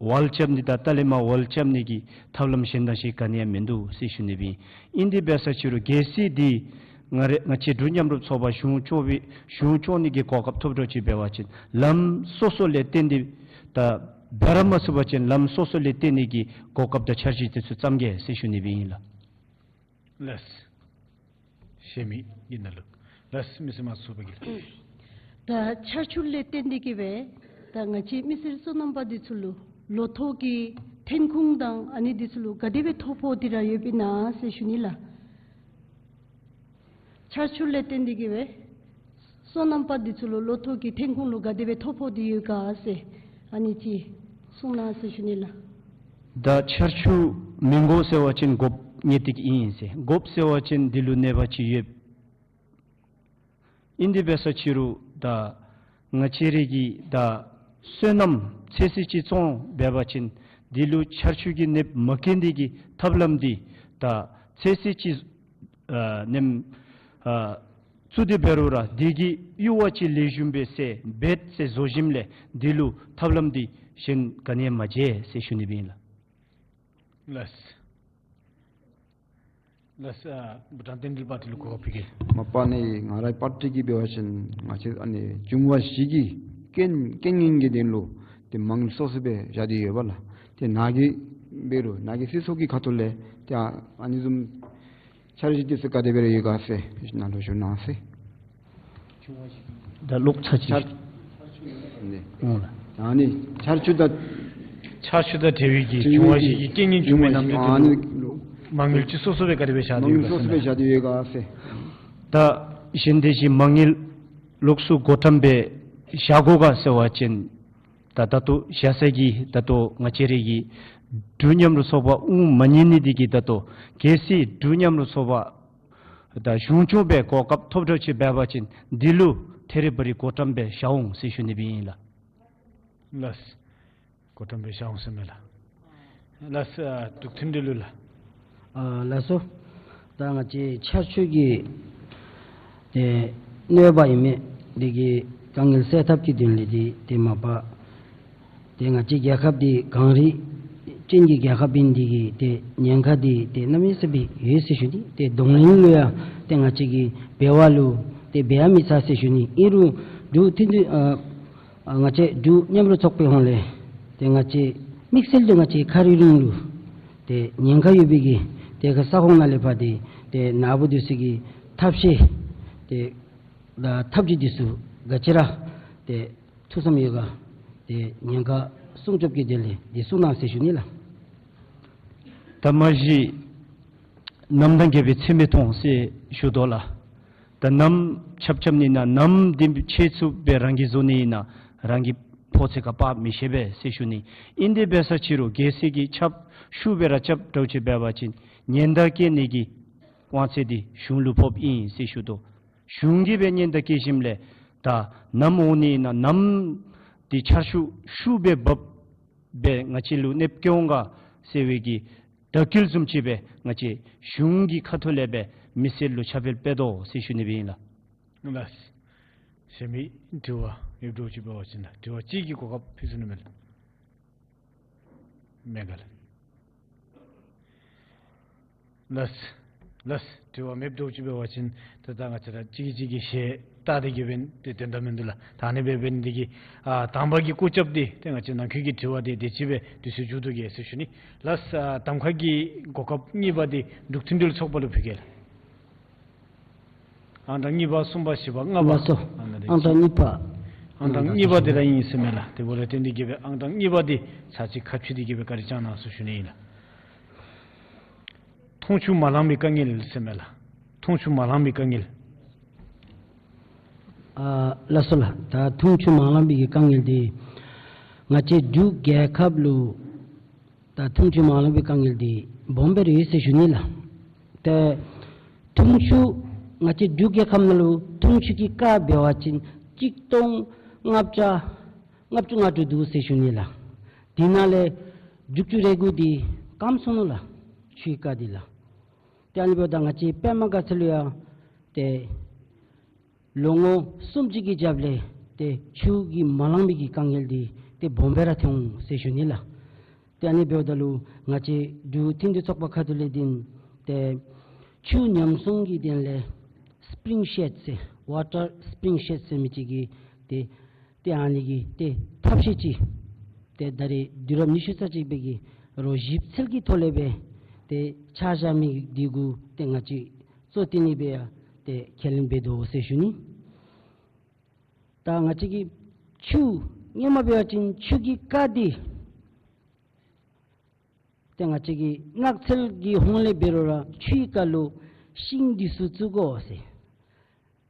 ཝཱལ་རྐྱབ་ནི་དང་ལྟག་ལས་མར་ཝཱལ་རྐྱབ་ནི་གི་ཐབས་ལམ་གཞན་དང་གཞན་ག་ནི་ཡང་མིན་འདུག་ཟེར་ཞུ་ནི་སྦེ་ཨིན། ཨིན་དེ་འབད་ས་ཅིག་རུང་གལ་སྲིད་འདི་ང་ར་ང་བཅས་འབྲུག་མཉམ་རུབ་ཚོགས་པ་གཞུང་སྐྱོང་བའི་གཞུང་སྐྱོང་ནི་གི་གོ་སྐབས་ཐོབ་འགྱོ་ཅི་འབད་བ་ཅིན་ལམ་སོ་སོ་ལས་བརྟེན་ཏེ་ད་འབད་ར་མ་ཚུགས་པ་ཅིན་ལམ་སོ་སོ་ལས་བརྟེན་ནི་གི་གོ་སྐབས་དང་འཆར་གཞི་དེ་ཚུ་བརྩམ་གེ་ཟེར་ཞུ་ནི་སྦེ་ཨིན་ལགས། ལགས། གཞན་མི་གི་ནང་ལུ། ལགས། མི་སེར་མ་ཚུགས་པ་གི་ལགས། ད་ཆར་ཆུ་ལས་བརྟེན་ཏེ་གི་སྦེ་ད་ང་བཅས་མི་སེར་སོ་ནམ་པ་འདི་ཚུ་ལུ་ལོ་ཐོག་གི་ཐོན་ཁུངས་དང་ཨ་ནི་འདི་ཚུ་ལུ་ག་དེ་སྦེ་ཐོ་ཕོག་སྟེ་ར་ཡོདཔ་ཨིན་ན་ཟེར་ཞུ་ནི་ལགས། ཆར་ཆུ་ལས་བརྟེན་ཏེ་གི་སྦེ་སོ་ནམ་པ་འདི་ཚུ་ལུ་ལོ་ཐོག་གི་ཐོན་ཁུངས་ལུ་ག་དེ་སྦེ་ཐོ་ཕོག་སྟེ་ཡོད་ག་ཟེར་ཨ་ནི་ཅིག་གསུང་གནང་ཟེར་ཞུ་ནི་ལགས། ད་ཆར་ཆུ་མི་དགོ་ཟེར་བ་ཅིན་དགོཔ་ངེས་ཏིག་ཨིན་ཟེར། དགོཔ་ཟེར་བ་ཅིན་འདི་ལུ་གནོད་པ་ཅིག་ཡོད། ཨིན་དེ་འབད་ས་ཅིག་རུང་ད་ང་བཅས་རའི་གི་ད་སོ་ནམ་ཚོད་བསྲེ་ཅིག་བཙོང་འབད་བ་ཅིན་འདི་ལུ་ཆར་ཆུ་གིས་གནོདཔ་མ་བཀལ་ནི་གི་ཐབས་ལམ་འདི་ད་ཚོད་བསྲེ་ཅིག་ཨ་ནེམ་ཨ་བཙུགས་ཏེ་འབད་རུང་ར་འདི་གིས་ཡུར་བ་ཅིག་ལེགས་ཤོམ་སྦེ་བསལ་འབད་ཟེར་བཟོ་ཞིནམ་ལས་འདི་ལུ་ཐབས་ལམ་འདི་གཞན་ག་ནི་ཡང་མ་མཇལ་ཟེར་ཞུ་ནི་སྦེ་ཨིན་ལགས། ལགས། ལགས། ཨ་བུ་དྲང་བསྟན་འབྲེལ་པ་འདི་ལུ་གོ་སྐབས་ཕུལ་གེ། མ་པ་ནི་ང་རའི་པར་ཊི་གིས་འབད་བ་ཅིན་ང་བཅས་ཨ་ནི་འབྱུང་བ་བཞི་གི་རྐྱེན་རྐྱེན་ངན་གྱི་དོན་ལུ་ཏེ་མ་དངུལ་སོ་སོ་སྦེ་བཞག་སྟེ་ཡོད་པས་ལགས། ཏེ་ནཱ་གིས་འབད་རུང་ནཱ་གི་སྲིད་ཚོགས་ཀྱི་ཁ་ཐུག་ལས་ཏེ་ཨ་ཨ་ནི་བཟུམ་འཆར་གཞི་དེ་ཚུ་ག་དེ་སྦེ་ར་ཡོད་ག་ཟེར་ནཱ་ལུ་ཞུ་གནང་ཟེར། ད་ལོག་ཚར་ཅིག། ཆར་ནི་འོང་ལགས། ཨ་ནི་ཆར་ཆུ་དང་ཆར་ཆུ་དང་འབྲེལ་བའི་གི་འབྱུང་བ་བཞི་གི་རྐྱེན་ངན་བྱུང་བའི་ནམ་དུས་ཨ་ནི་ལུ་མ་དངུལ་ཅིག་སོ་སོ་སྦེ་ག་དེ་སྦེ་བཞག་སྟེ་ཡོད་ག་ཟེར། མ་དངུལ་སོ་སོ་སྦེ་བཞག་སྟེ་ཡོད་ག་ཟེར། ད་གཞན་དེ་བཞིན་མ་དངུལ་ལོགས་སུ་བགོ་བཀྲམ་སྦེ་བཞག་དགོ་ག་ཟེར་བ་ཅིན་ད་ད་ལྟོ་བཞག་ས་གི་ད་ལྟོ་ང་བཅས་རའི་གི་ འབྲུག་མཉམ་རུབ་ཚོགས་པ་དབུ་མ་བརྙེས་ནི་འདི་གིས་ད་ལྟོ་གལ་སྲིད་འབྲུག་མཉམ་རུབ་ཚོགས་པ་ད་གཞུང་སྐྱོང་འབད་གོ་སྐབས་ཐོབ་འགྱོ་ཅིག་འབད་བ་ཅིན་འདི་ལུ་ཐད་རི་བ་རི་གོ་དྲམ་སྦེ་བཞག་འོང་ཟེར་ཞུ་ནི་སྦེ་ཨིན་ལགས། ལགས། གོ་དྲམ་སྦེ་བཞག་འོང་ཟེར་མས་ལགས། ལགས་སོ། ཨ་འབྲུག་མཐུན་སྒྲིལ་ལུ་ལགས། ཨ་ལགས་སོ། ད་ང་བཅས་ཆར་ཆུ་གི་ཏེ་གནོད་པ་ཨིན་མི་འདི་གི་དཀའ་ངལ་སེལ་ཐབས་ཀྱི་དོན་ལས་འདི་ཏེ་མ་པ་ཏེ་ང་བཅས་རྒྱལ་ཁབ་འདི་གངས་རི་ཅན་གྱི་རྒྱལ་ཁབ་ཨིན་འདི་གིས་ཏེ་ཉེན་ཁ་འདི་ཏེ་གནམ་མེད་ས་མེད་ཡོད་ཟེར་ཞུ་ནི། ཏེ་གདོང་ལེན་ལུ་ཡང་ཏེ་ང་བཅས་ཀྱིས་འབད་བ་ལུ་ཏེ་འབད་ཡང་མི་ཚར་ཟེར་ཞུ་ནི། ཨིན་རུང་འབྲུག་མཐུན་སྒྲིལ་ཨ་ཨ་ང་བཅས་འབྲུག་མཉམ་རུབ་ཚོགས་པའི་ཧོངས་ལས་ཏེ་ང་བཅས་དམིགས་བསལ་དུ་ང་བཅས་ཁ་རི་རུང་ལུ་ཏེ་ཉེན་ཁ་ཡོད་པའི་གི་ཏེ་ག་ས་ཁོངས་ནང་ལས་ཕར་ཏེ་ཏེ་ནཱ་བུ་འདི་ཚུ་གི་ཐབས་ཤེས་ཏེ་ད་ཐབས་ཇུས་འདི་ཚུ་ག་ཅི་ར་ཏེ་ཐུགས་བསམ་ཡོད་ག། ཏེ་ཉེན་ཁ་སྲུང་སྐྱོབ་ཀྱི་དོན་ལས་འདི་གསུང་གནང་ཟེར་ཞུ་ནི་ལགས། ད་མ་གཞི་གནམ་དང་བརྒྱད་པའི་ཚེར་མའི་མཐོངས་ཟེར་ཞུ་དོ་ལགས། ད་གནམ་ཆརཔ་རྐྱབ་ནི་ན་གནམ་འདི་ཆད་ཚུགསཔ་སྦེ་རང་གིས་བཟོ་ནི་ཨིན་ན་རང་གི་ཕོག་ཚོད་ཁར་འབག་མི་ཤེས་པས་ཟེར་ཞུ་ནི། ཨིན་དེ་འབད་ས་ཅིག་རུང་གལ་སྲིད་ཀྱི་ཆརཔ་ཤུགས་སྦེ་ར་རྐྱབ་འགྱོ་ཅིག་འབད་བ་ཅིན་ཉེན་བརྡ་བཀལ་ནི་གི་དབང་ཚད་འདི་གཞུང་ལུ་ཕོགཔ་ཨིན་ཟེར་ཞུ་དོ། གཞུང་གིས་སྦེ་ཉེན་བརྡ་བཀལ་ཞིནམ་ལས་ད་གནམ་འོང་ནི་ཨིན་ན་གནམ་འདི་ཆར་ཆུ་ཤུགས་སྦེ་འབབ་སྦེ་ང་བཅས་ལུ་གནོདཔ་བཀལ་འོང་ག་ཟེར་བའི་གི་བརྡ་བསྐུལ་བཟུམ་ཅིག་སྦེ་ང་བཅས་གཞུང་གི་ཁ་ཐུག་ལས་སྦེ་མི་སེར་ལུ་ཁྱབ་སྤེལ་འབད་དོ་ཟེར་ཞུ་ནི་སྦེ་ཨིན་ལགས། ལགས། གཞན་མི་དྲི་བ་ཡོདཔ་འདྲཝ་ཅིག་འབད་བ་ཅིན་ལགས། དྲི་བ་གཅིག་གི་གོ་སྐབས་ཕུལ་ཚུགས་ནི་མས་ལགས། མེད་ག་ལགས། ལགས། ལགས། དྲི་བ་མེདཔ་འདྲཝ་ཅིག་འབད་བ་ཅིན་ཏེ་ད་ང་བཅས་ར་གཅིག་གིས་གཅིག་གི་ཞལ་བལྟ་སྟེ་གི་འབད་ནི་འདི་དོན་དག་མིན་འདུག་ལགས། ད་ཨ་ནི་སྦེ་འབད་ནི་འདི་གིས་ཨ་དང་པ་གི་སྐུ་ཚབ་འདི་ཏེ་ང་བཅས་ནང་འཁོད་ཀྱི་དྲི་བ་འདི་དེ་ཅིག་སྦེ་དུས་ཚོད་མཇུག་བསྡུ་གེ་ཟེར་ཞུ་ནི། ལགས། ཨ་གདམ་ཁ་གི་གོ་སྐབས་གཉིས་པ་འདི་འབྲུག་མཐུན་སྒྲིལ་ཚོགས་པ་ལུ་ཕུལ་གེ་ལགས། ཨང་གྲངས་གཉིས་པ་གསུམ་པ་བཞི་པ་ལྔ་པ། ལགས་སོ། ཨང་གྲངས་གཉིས་པ། ཨང་གྲངས་གཉིས་པ་འདི་ར་ཨིན་ཟེར་མས་ལགས། དེ་འབདཝ་ལས་བརྟེན་ཏེ་གི་སྦེ་ཨང་གྲངས་གཉིས་པ་འདི་ཚར་གཅིག་ཁ་ཕྱེ་སྟེ་གི་སྦེ་བཀའ་དྲིན་བསྐྱང་གནང་ཟེར་ཞུ་ནི་ཨིན་ལགས། འཐུང་ཆུ་མ་ལང་པའི་དཀའ་ངལ་ཟེར་མས་ལགས། འཐུང་ཆུ་མ་ལང་པའི་དཀའ་ངལ། ཨ་ལགས་སོ་ལགས། ད་འཐུང་ཆུ་མ་ལང་པའི་གི་དཀའ་ངལ་འདི་ང་བཅས་འབྲུག་རྒྱལ་ཁབ་ལུ་ད་འཐུང་ཆུ་མ་ལང་པའི་དཀའ་ངལ་འདི་སྦོམ་སྦེ་ར་ཡོད་ཟེར་ཞུ་ནི་ལགས། ཏེ་འཐུང་ཆུ་ང་བཅས་འབྲུག་རྒྱལ་ཁབ་ནང་ལུ་འཐུང་ཆུ་གི་ཀ་འབད་བ་ཅིན་གཅིག་སྟོང་ལྔ་བརྒྱ་ལྔ་བཅུ་ང་དྲུག་འདུག་ཟེར་ཞུ་ནི་ལགས། དེ་ནང་ལས་དྲུག་ཅུ་རེ་དགུ་འདི་སྐམ་སོང་ནུག་ལགས། ཆུའི་ཀ་འདི་ལགས། ཏེ་ཨ་ནི་འབདཝ་ད་ང་བཅས་པདྨ་དགའ་ཚལ་ལུ་ཡང་ཏེ་ལོ་ངོ་གསུམ་གཅིག་གི་རྒྱབ་ལས་ཏེ་ཆུ་གི་མ་ལང་པའི་གི་དཀའ་ངལ་འདི་ཏེ་སྦོམ་སྦེ་ར་ཐོན་འོང་ཟེར་ཞུ་ནི་ལགས། ཏེ་ཨ་ནི་འབདཝ་ད་ལུ་ང་བཅས་འབྲུག་མཐུན་སྒྲིལ་ཚོགས་པ་ཁ་ཐུག་ལས་འདི་ཏེ་ཆུ་ཉམས་སྲུང་གི་དོན་ལས་སི་པི་རིང་ཤེཌ་ཟེར་ཝ་ཊར་སི་པི་རིང་ཤེཌ་ཟེར་མི་ཅིག་གི་ཏེ་ཏེ་ཨ་ནི་གི་ཏེ་ཐབས་ཤེས་ཅིག་ཏེ་ད་རེས་དུས་རབས་ཉི་ཤུ་རྩ་གཅིག་པའི་གི་རོགས་ཞིབ་འཚོལ་གྱི་ཐོག་ལས་སྦེ་ཏེ་ཆ་བཞག་མི་འདི་གུ་ཏེ་ང་བཅས་གཙོ་བཏོན་ནི་སྦེ་ཡང་ཏེ་ཁས་ལེན་འབད་དོ་ཟེར་ཞུ་ནི། ད་ང་བཅས་ཀྱི་ཆུ་སྔོན་མ་འབད་བ་ཅིན་ཆུ་གི་ཀ་འདི་ཏེ་ང་བཅས་ཀྱི་ནགས་ཚལ་གྱི་ཧོང་ལས་འབད་རུང་ར་ཆུའི་ཀ་ལུ་ཤིང་འདི་ཚུ་བཙུགས་དགོ་ཟེར།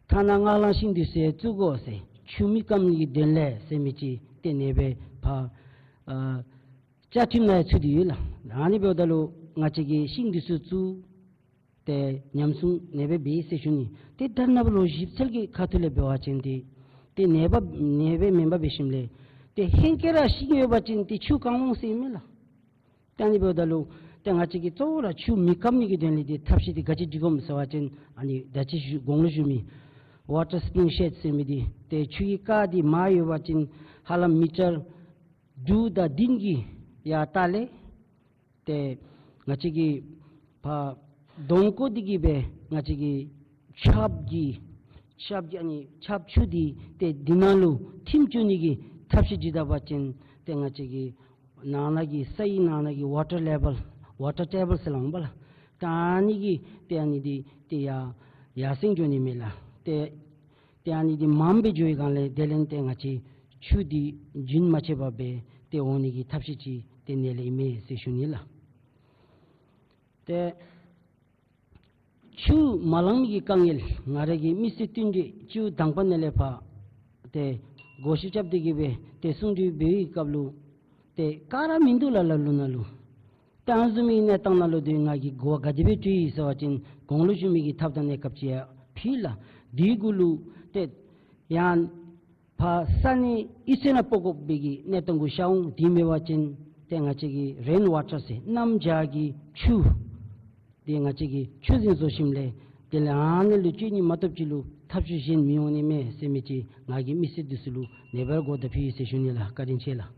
ཐ་ན་ངར་ལངས་ཤིང་འདི་ཚུ་ཡང་བཙུགས་དགོ་ཟེར། ཆུ་མི་སྐམ་ནི་གི་དོན་ལས་ཟེར་མི་ཅིག་ཏེ་ཨ་ནི་སྦེ་ཕར་ཨ་བཅའ་ཁྲིམས་ནང་ཡང་ཚུད་དེ་ཡོད་ལགས། ཨ་ནི་འབདཝ་ད་ལུ་ང་བཅས་ཀྱིས་ཤིང་འདི་ཚུ་བཙུགས་ཏེ་ཉམས་སྲུང་ཨ་ནི་སྦེ་འབད་ཟེར་ཞུ་ནི། ཏེ་ད་ནཱ་བུ་རོགས་ཞིབ་འཚོལ་གྱི་ཁ་ཐུག་ལས་འབད་བ་ཅིན་ཏེ་ཏེ་ཨ་ནི་སྦེ་ཨ་ནི་སྦེ་མེན་པར་འབད་ཞིནམ་ལས་ཏེ་ཧེང་སྐལ་ར་ཤིང་ཡོད་པ་ཅིན་ཏེ་ཆུ་གང་འོང་ཟེར་མས་ལགས། ཏེ་ཨ་ནི་འབདཝ་ད་ལུ་ཏེ་ང་བཅས་ཀྱིས་གཙོ་བོ་ར་ཆུ་མི་སྐམ་ནི་གི་དོན་ལས་ཏེ་ཐབས་ཤེས་འདི་ག་ཅི་སྒྲིག་དགོཔ་ཟེར་བ་ཅིན་ཨ་ནི་ད་ཅི་ཞུ་གོང་ལུ་ཞུ་མི་ཝ་ཊར་སི་པི་རིང་ཤེཌ་ཟེར་མི་འདི་ཏེ་ཆུའི་ཀ་འདི་མར་ཡོད་པ་ཅིན་ཧ་ལམ་མི་ཊར་དྲུག་དང་བདུན་གྱི་ཡར་ལྟག་ལས་ཏེ་ང་བཅས་ཀྱིས་ཕར་གདོང་བཀོག་སྟེ་གི་སྦེ་ང་བཅས་ཀྱིས་ཆརཔ་གི་ཆརཔ་གི་ཨ་ནི་ཆརཔ་ཆུ་འདི་ཏེ་འདི་ནང་ལུ་ཐིམ་བཅུག་ནི་གི་ཐབས་ཤེས་ཅིག་བཏང་པ་ཅིན་ཏེ་ང་བཅས་ཀྱི་ནང་ན་གི་ས་ཡི་ནང་ན་གི་ཝ་ཊར་ལེ་བཱལ་ཝ་ཊར་ཊེ་བཱལ་ཟེར་སླབ་འོང་པ་ལགས། ད་ཨ་ནི་གི་ཏེ་ཨ་ནི་འདི་ཏེ་ཡར་ཡར་སེང་འགྱོ་ནི་མས་ལགས། ཏེ་ཏེ་ཨ་ནི་འདི་མངམ་སྦེ་འགྱོ་བའི་སྒང་ལས་དེ་ལས་ཏེ་ང་བཅས་ཆུ་འདི་རྒྱུན་མ་ཆད་པར་སྦེ་ཏེ་འོང་ནི་གི་ཐབས་ཤེས་ཅིག་ཏེ་ཨ་ནི་ལས་ཨིན་མས་ཟེར་ཞུ་ནི་ལགས། ཏེ་ཆུ་མ་ལང་མི་གི་དཀའ་ངལ་ང་ར་གིས་མི་སེར་བསྟུན་གྲོས་སྤྱི་འོག་དང་པ་ནང་ལས་ཕར་ཏེ་སྒོ་ཕྱེ་རྐྱབ་སྟེ་གི་སྦེ་ཏེ་གསུང་གྲོས་འབད་བའི་སྐབས་ལུ་ཏེ་ག་ར་མིན་འདུག་ལགས། ལ་ལུ་ནང་ལུ་ ཡང་བཟུམ་མའི་གནས་སྟངས་ནང་ལུ་འདི་ང་གིས་གོ་བ་ག་དེ་སྦེ་སྤྲོད་ཡི་ཟེར་བ་ཅིན་གོང་ལུ་ཞུ་མི་གི་ཐབས་དང་གནས་སྐབས་ཅིག་ཡང་ཕུལ་ལགས། དེ་གུ་ལུ་ཏེ་ཡང་ཕར་ས་གནས་གཡུས་ཚན་ནང་སྤོ་དགོ་པའི་གི་གནས་སྟངས་གུ་ཤར་འོང་། དེ་མེན་པ་ཅིན་ཏེ་ང་བཅས་ཀྱི་རེན་ཝ་ཊར་ཟེར་གནམ་བྱཱར་གྱི་ཆུ་དེ་ང་བཅས་ཀྱིས་ཆུ་འཛིན་བཟོ་ཞིནམ་ལས་དེ་ལས་ཨ་ནི་ལུ་སྤྱོད་ནི་མ་གཏོགས་ཅིག་ལུ་ཐབས་ཤེས་གཞན་མི་འོང་ནི་མས་ཟེར་མི་ཅིག་ང་གིས་མི་སེར་འདི་ཚུ་ལུ་ངེས་པར་གོ་བརྡ་ཕུལ་ཡི་ཟེར་ཞུ་ནི་ལགས། བཀའ་དྲིན་ཆེ་ལགས།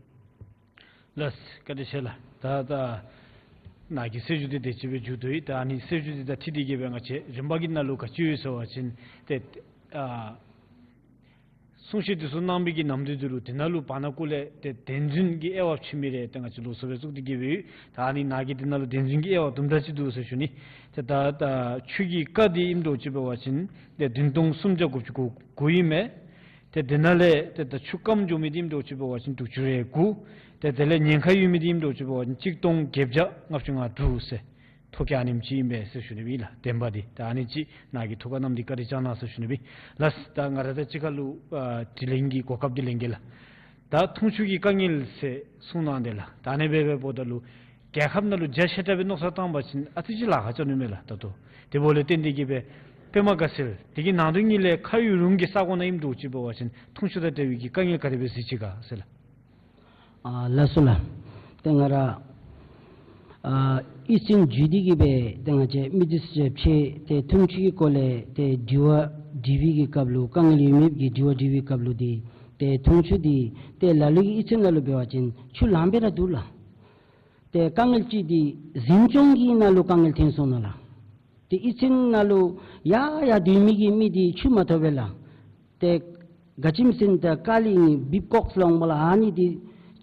ལགས་སོ། བཀའ་དྲིན་ཆེ་ལགས། ད་ད་ནཱ་གི་གསལ་ཞུ་འདི་དེ་ཅིག་སྦེ་མཇུག་བསྡུ་ཡི། ད་ཨ་ནི་གསལ་ཞུ་འདི་དང་འཁྲིལ་ཏེ་གི་སྦེ་ང་བཅས་རིམ་པ་གི་ནང་ལུ་ག་ཅི་ཡོད་ཟེར་བ་ཅིན་ཏེ་ཨ་གསུང་བཤད་འདི་ཚུ་གནང་བའི་གི་ནམ་དུས་འདི་ལུ་དེ་ནང་ལུ་བར་ན་ཀུ་ལས་ཏེ་བདེན་རྫུན་གྱི་དབྱེ་བ་ཕྱེ་མི་རེ་ཏེ་ང་བཅས་ལོགས་སུ་སྦེ་བཙུགས་ཏེ་གི་སྦེ་ཡོད། ད་ཨ་ནི་ནཱ་གི་དེ་ནང་ལུ་བདེན་རྫུན་གྱི་དབྱེ་བ་དུམ་གྲ་ཅིག་འདུག་ཟེར་ཞུ་ནི། ཏེ་ད་ད་ཆུ་གི་རྐ་འདི་ཨིནམ་འདྲཝ་ཅིག་འབད་བ་ཅིན་ཏེ་བདུན་སྟོང་སུམ་བརྒྱ་དགུ་བཅུ་གོ་དགུ་ཨིན་མས། ཏེ་དེ་ནང་ལས་ཏེ་ད་ཆུ་སྐམ་འགྱོ་མི་འདི་ཨིནམ་འདྲཝ་ཅིག་འབད་བ་ཅིན་དྲུག་ཅུ་རེ་དགུ། ཏེ་དེ་ལས་ཉེན་ཁ་ཡོད་མི་འདི་ཨིནམ་འདྲཝ་ཅིག་འབད་བ་ཅིན་གཅིག་སྟོང་བརྒྱད་བརྒྱ་ལྔ་བཅུ་ང་དྲུག་ཟེར་ཐོ་བཀོད་ཨ་ནེམ་ཅིག་ཨིན་པས་ཟེར་ཞུ་ནི་ཨིན་ལགས། བདེན་པ་འདི་ད་ཨ་ནི་ཅིག་ནཱ་གི་ཐུགས་ཁར་བསྣམས་ཏེ་བཀའ་དྲིན་བསྐྱང་གནང་ཟེར་ཞུ་ནི་ཨིན། ལགས་སོ། ད་ང་ར་ད་ཅི་ཁ་ལུ་ཨ་དྲི་ལན་གྱི་གོ་སྐབས་འདི་ལེན་གེ་ལགས། ད་འཐུང་ཆུ་གི་དཀའ་ངལ་ཟེར་གསུངས་གནང་དེས་ལགས། ད་ཨ་ནི་སྦེ་འབདཝ་ད་ལུ་རྒྱལ་ཁབ་ནང་ལུ་རྒྱ་ཆེ་དྲགས་སྦེ་མནོ་བསམ་བཏང་བ་ཅིན་ཨ་ཙི་ཅིག་ལཱ་ཁག་ཆགས་ནི་མས་ལགས། ད་ལྟོ་དེ་འབདཝ་ལས་བརྟེན་ཏེ་གི་སྦེ་པདྨ་དགའ་ཚལ་འདི་གི་ནང་དོན་ཉིད་ལས་ཁ་ཡུ་རུང་གི་ས་གོ་ནང་ཨིནམ་འདྲཝ་ཅིག་འབད་བ་ཅིན་འཐུང་ཆུ་དང་འབྲེལ་བའི་གི་དཀའ་ངལ་ག་དེ་སྦེ་གཟིགས་ཅི་ག་ཟེར་ལགས། ཨ་ལགས་སོ་ལགས། ཏེ་ང་ར་ཨ་གཡུས་ཚན་བརྒྱུད་དེ་གི་སྦེ་ཏེ་ང་བཅས་མི་སྡེ་ཚུ་ཕྱད་དེ་འཐུང་ཆུ་གི་སྐོར་ལས་ཏེ་དྲི་བ་དྲི་བའི་གི་སྐབས་ལུ་དཀའ་ངལ་ཡོད་མེད་ཀྱི་དྲི་བ་དྲི་བའི་སྐབས་ལུ་འདི་ཏེ་འཐུང་ཆུ་འདི་ཏེ་ལ་ལུ་གི་གཡུས་ཚན་ནང་ལུ་འབད་བ་ཅིན་ཆུ་ལངམ་སྦེ་ར་འདུག་ལགས། ཏེ་དཀའ་ངལ་ཅིག་འདི་འཛིན་སྐྱོང་གི་ནང་ལུ་དཀའ་ངལ་ཐོན་སོང་ནུག་ལགས། ཏེ་གཡུས་ཚན་ནང་ལུ་ཡར་ཡར་སྡོད་མི་གི་མི་འདི་ཆུ་མ་ཐོབ་པས་ལགས། ཏེ་ག་ཅི་སྨོ་ཟེར་ན་ཏེ་ཀ་ལི་ནི་བིབ་ཀོག་ཟེར་སླབ་འོང་སྨོ་ལགས། ཨ་ནི་འདི་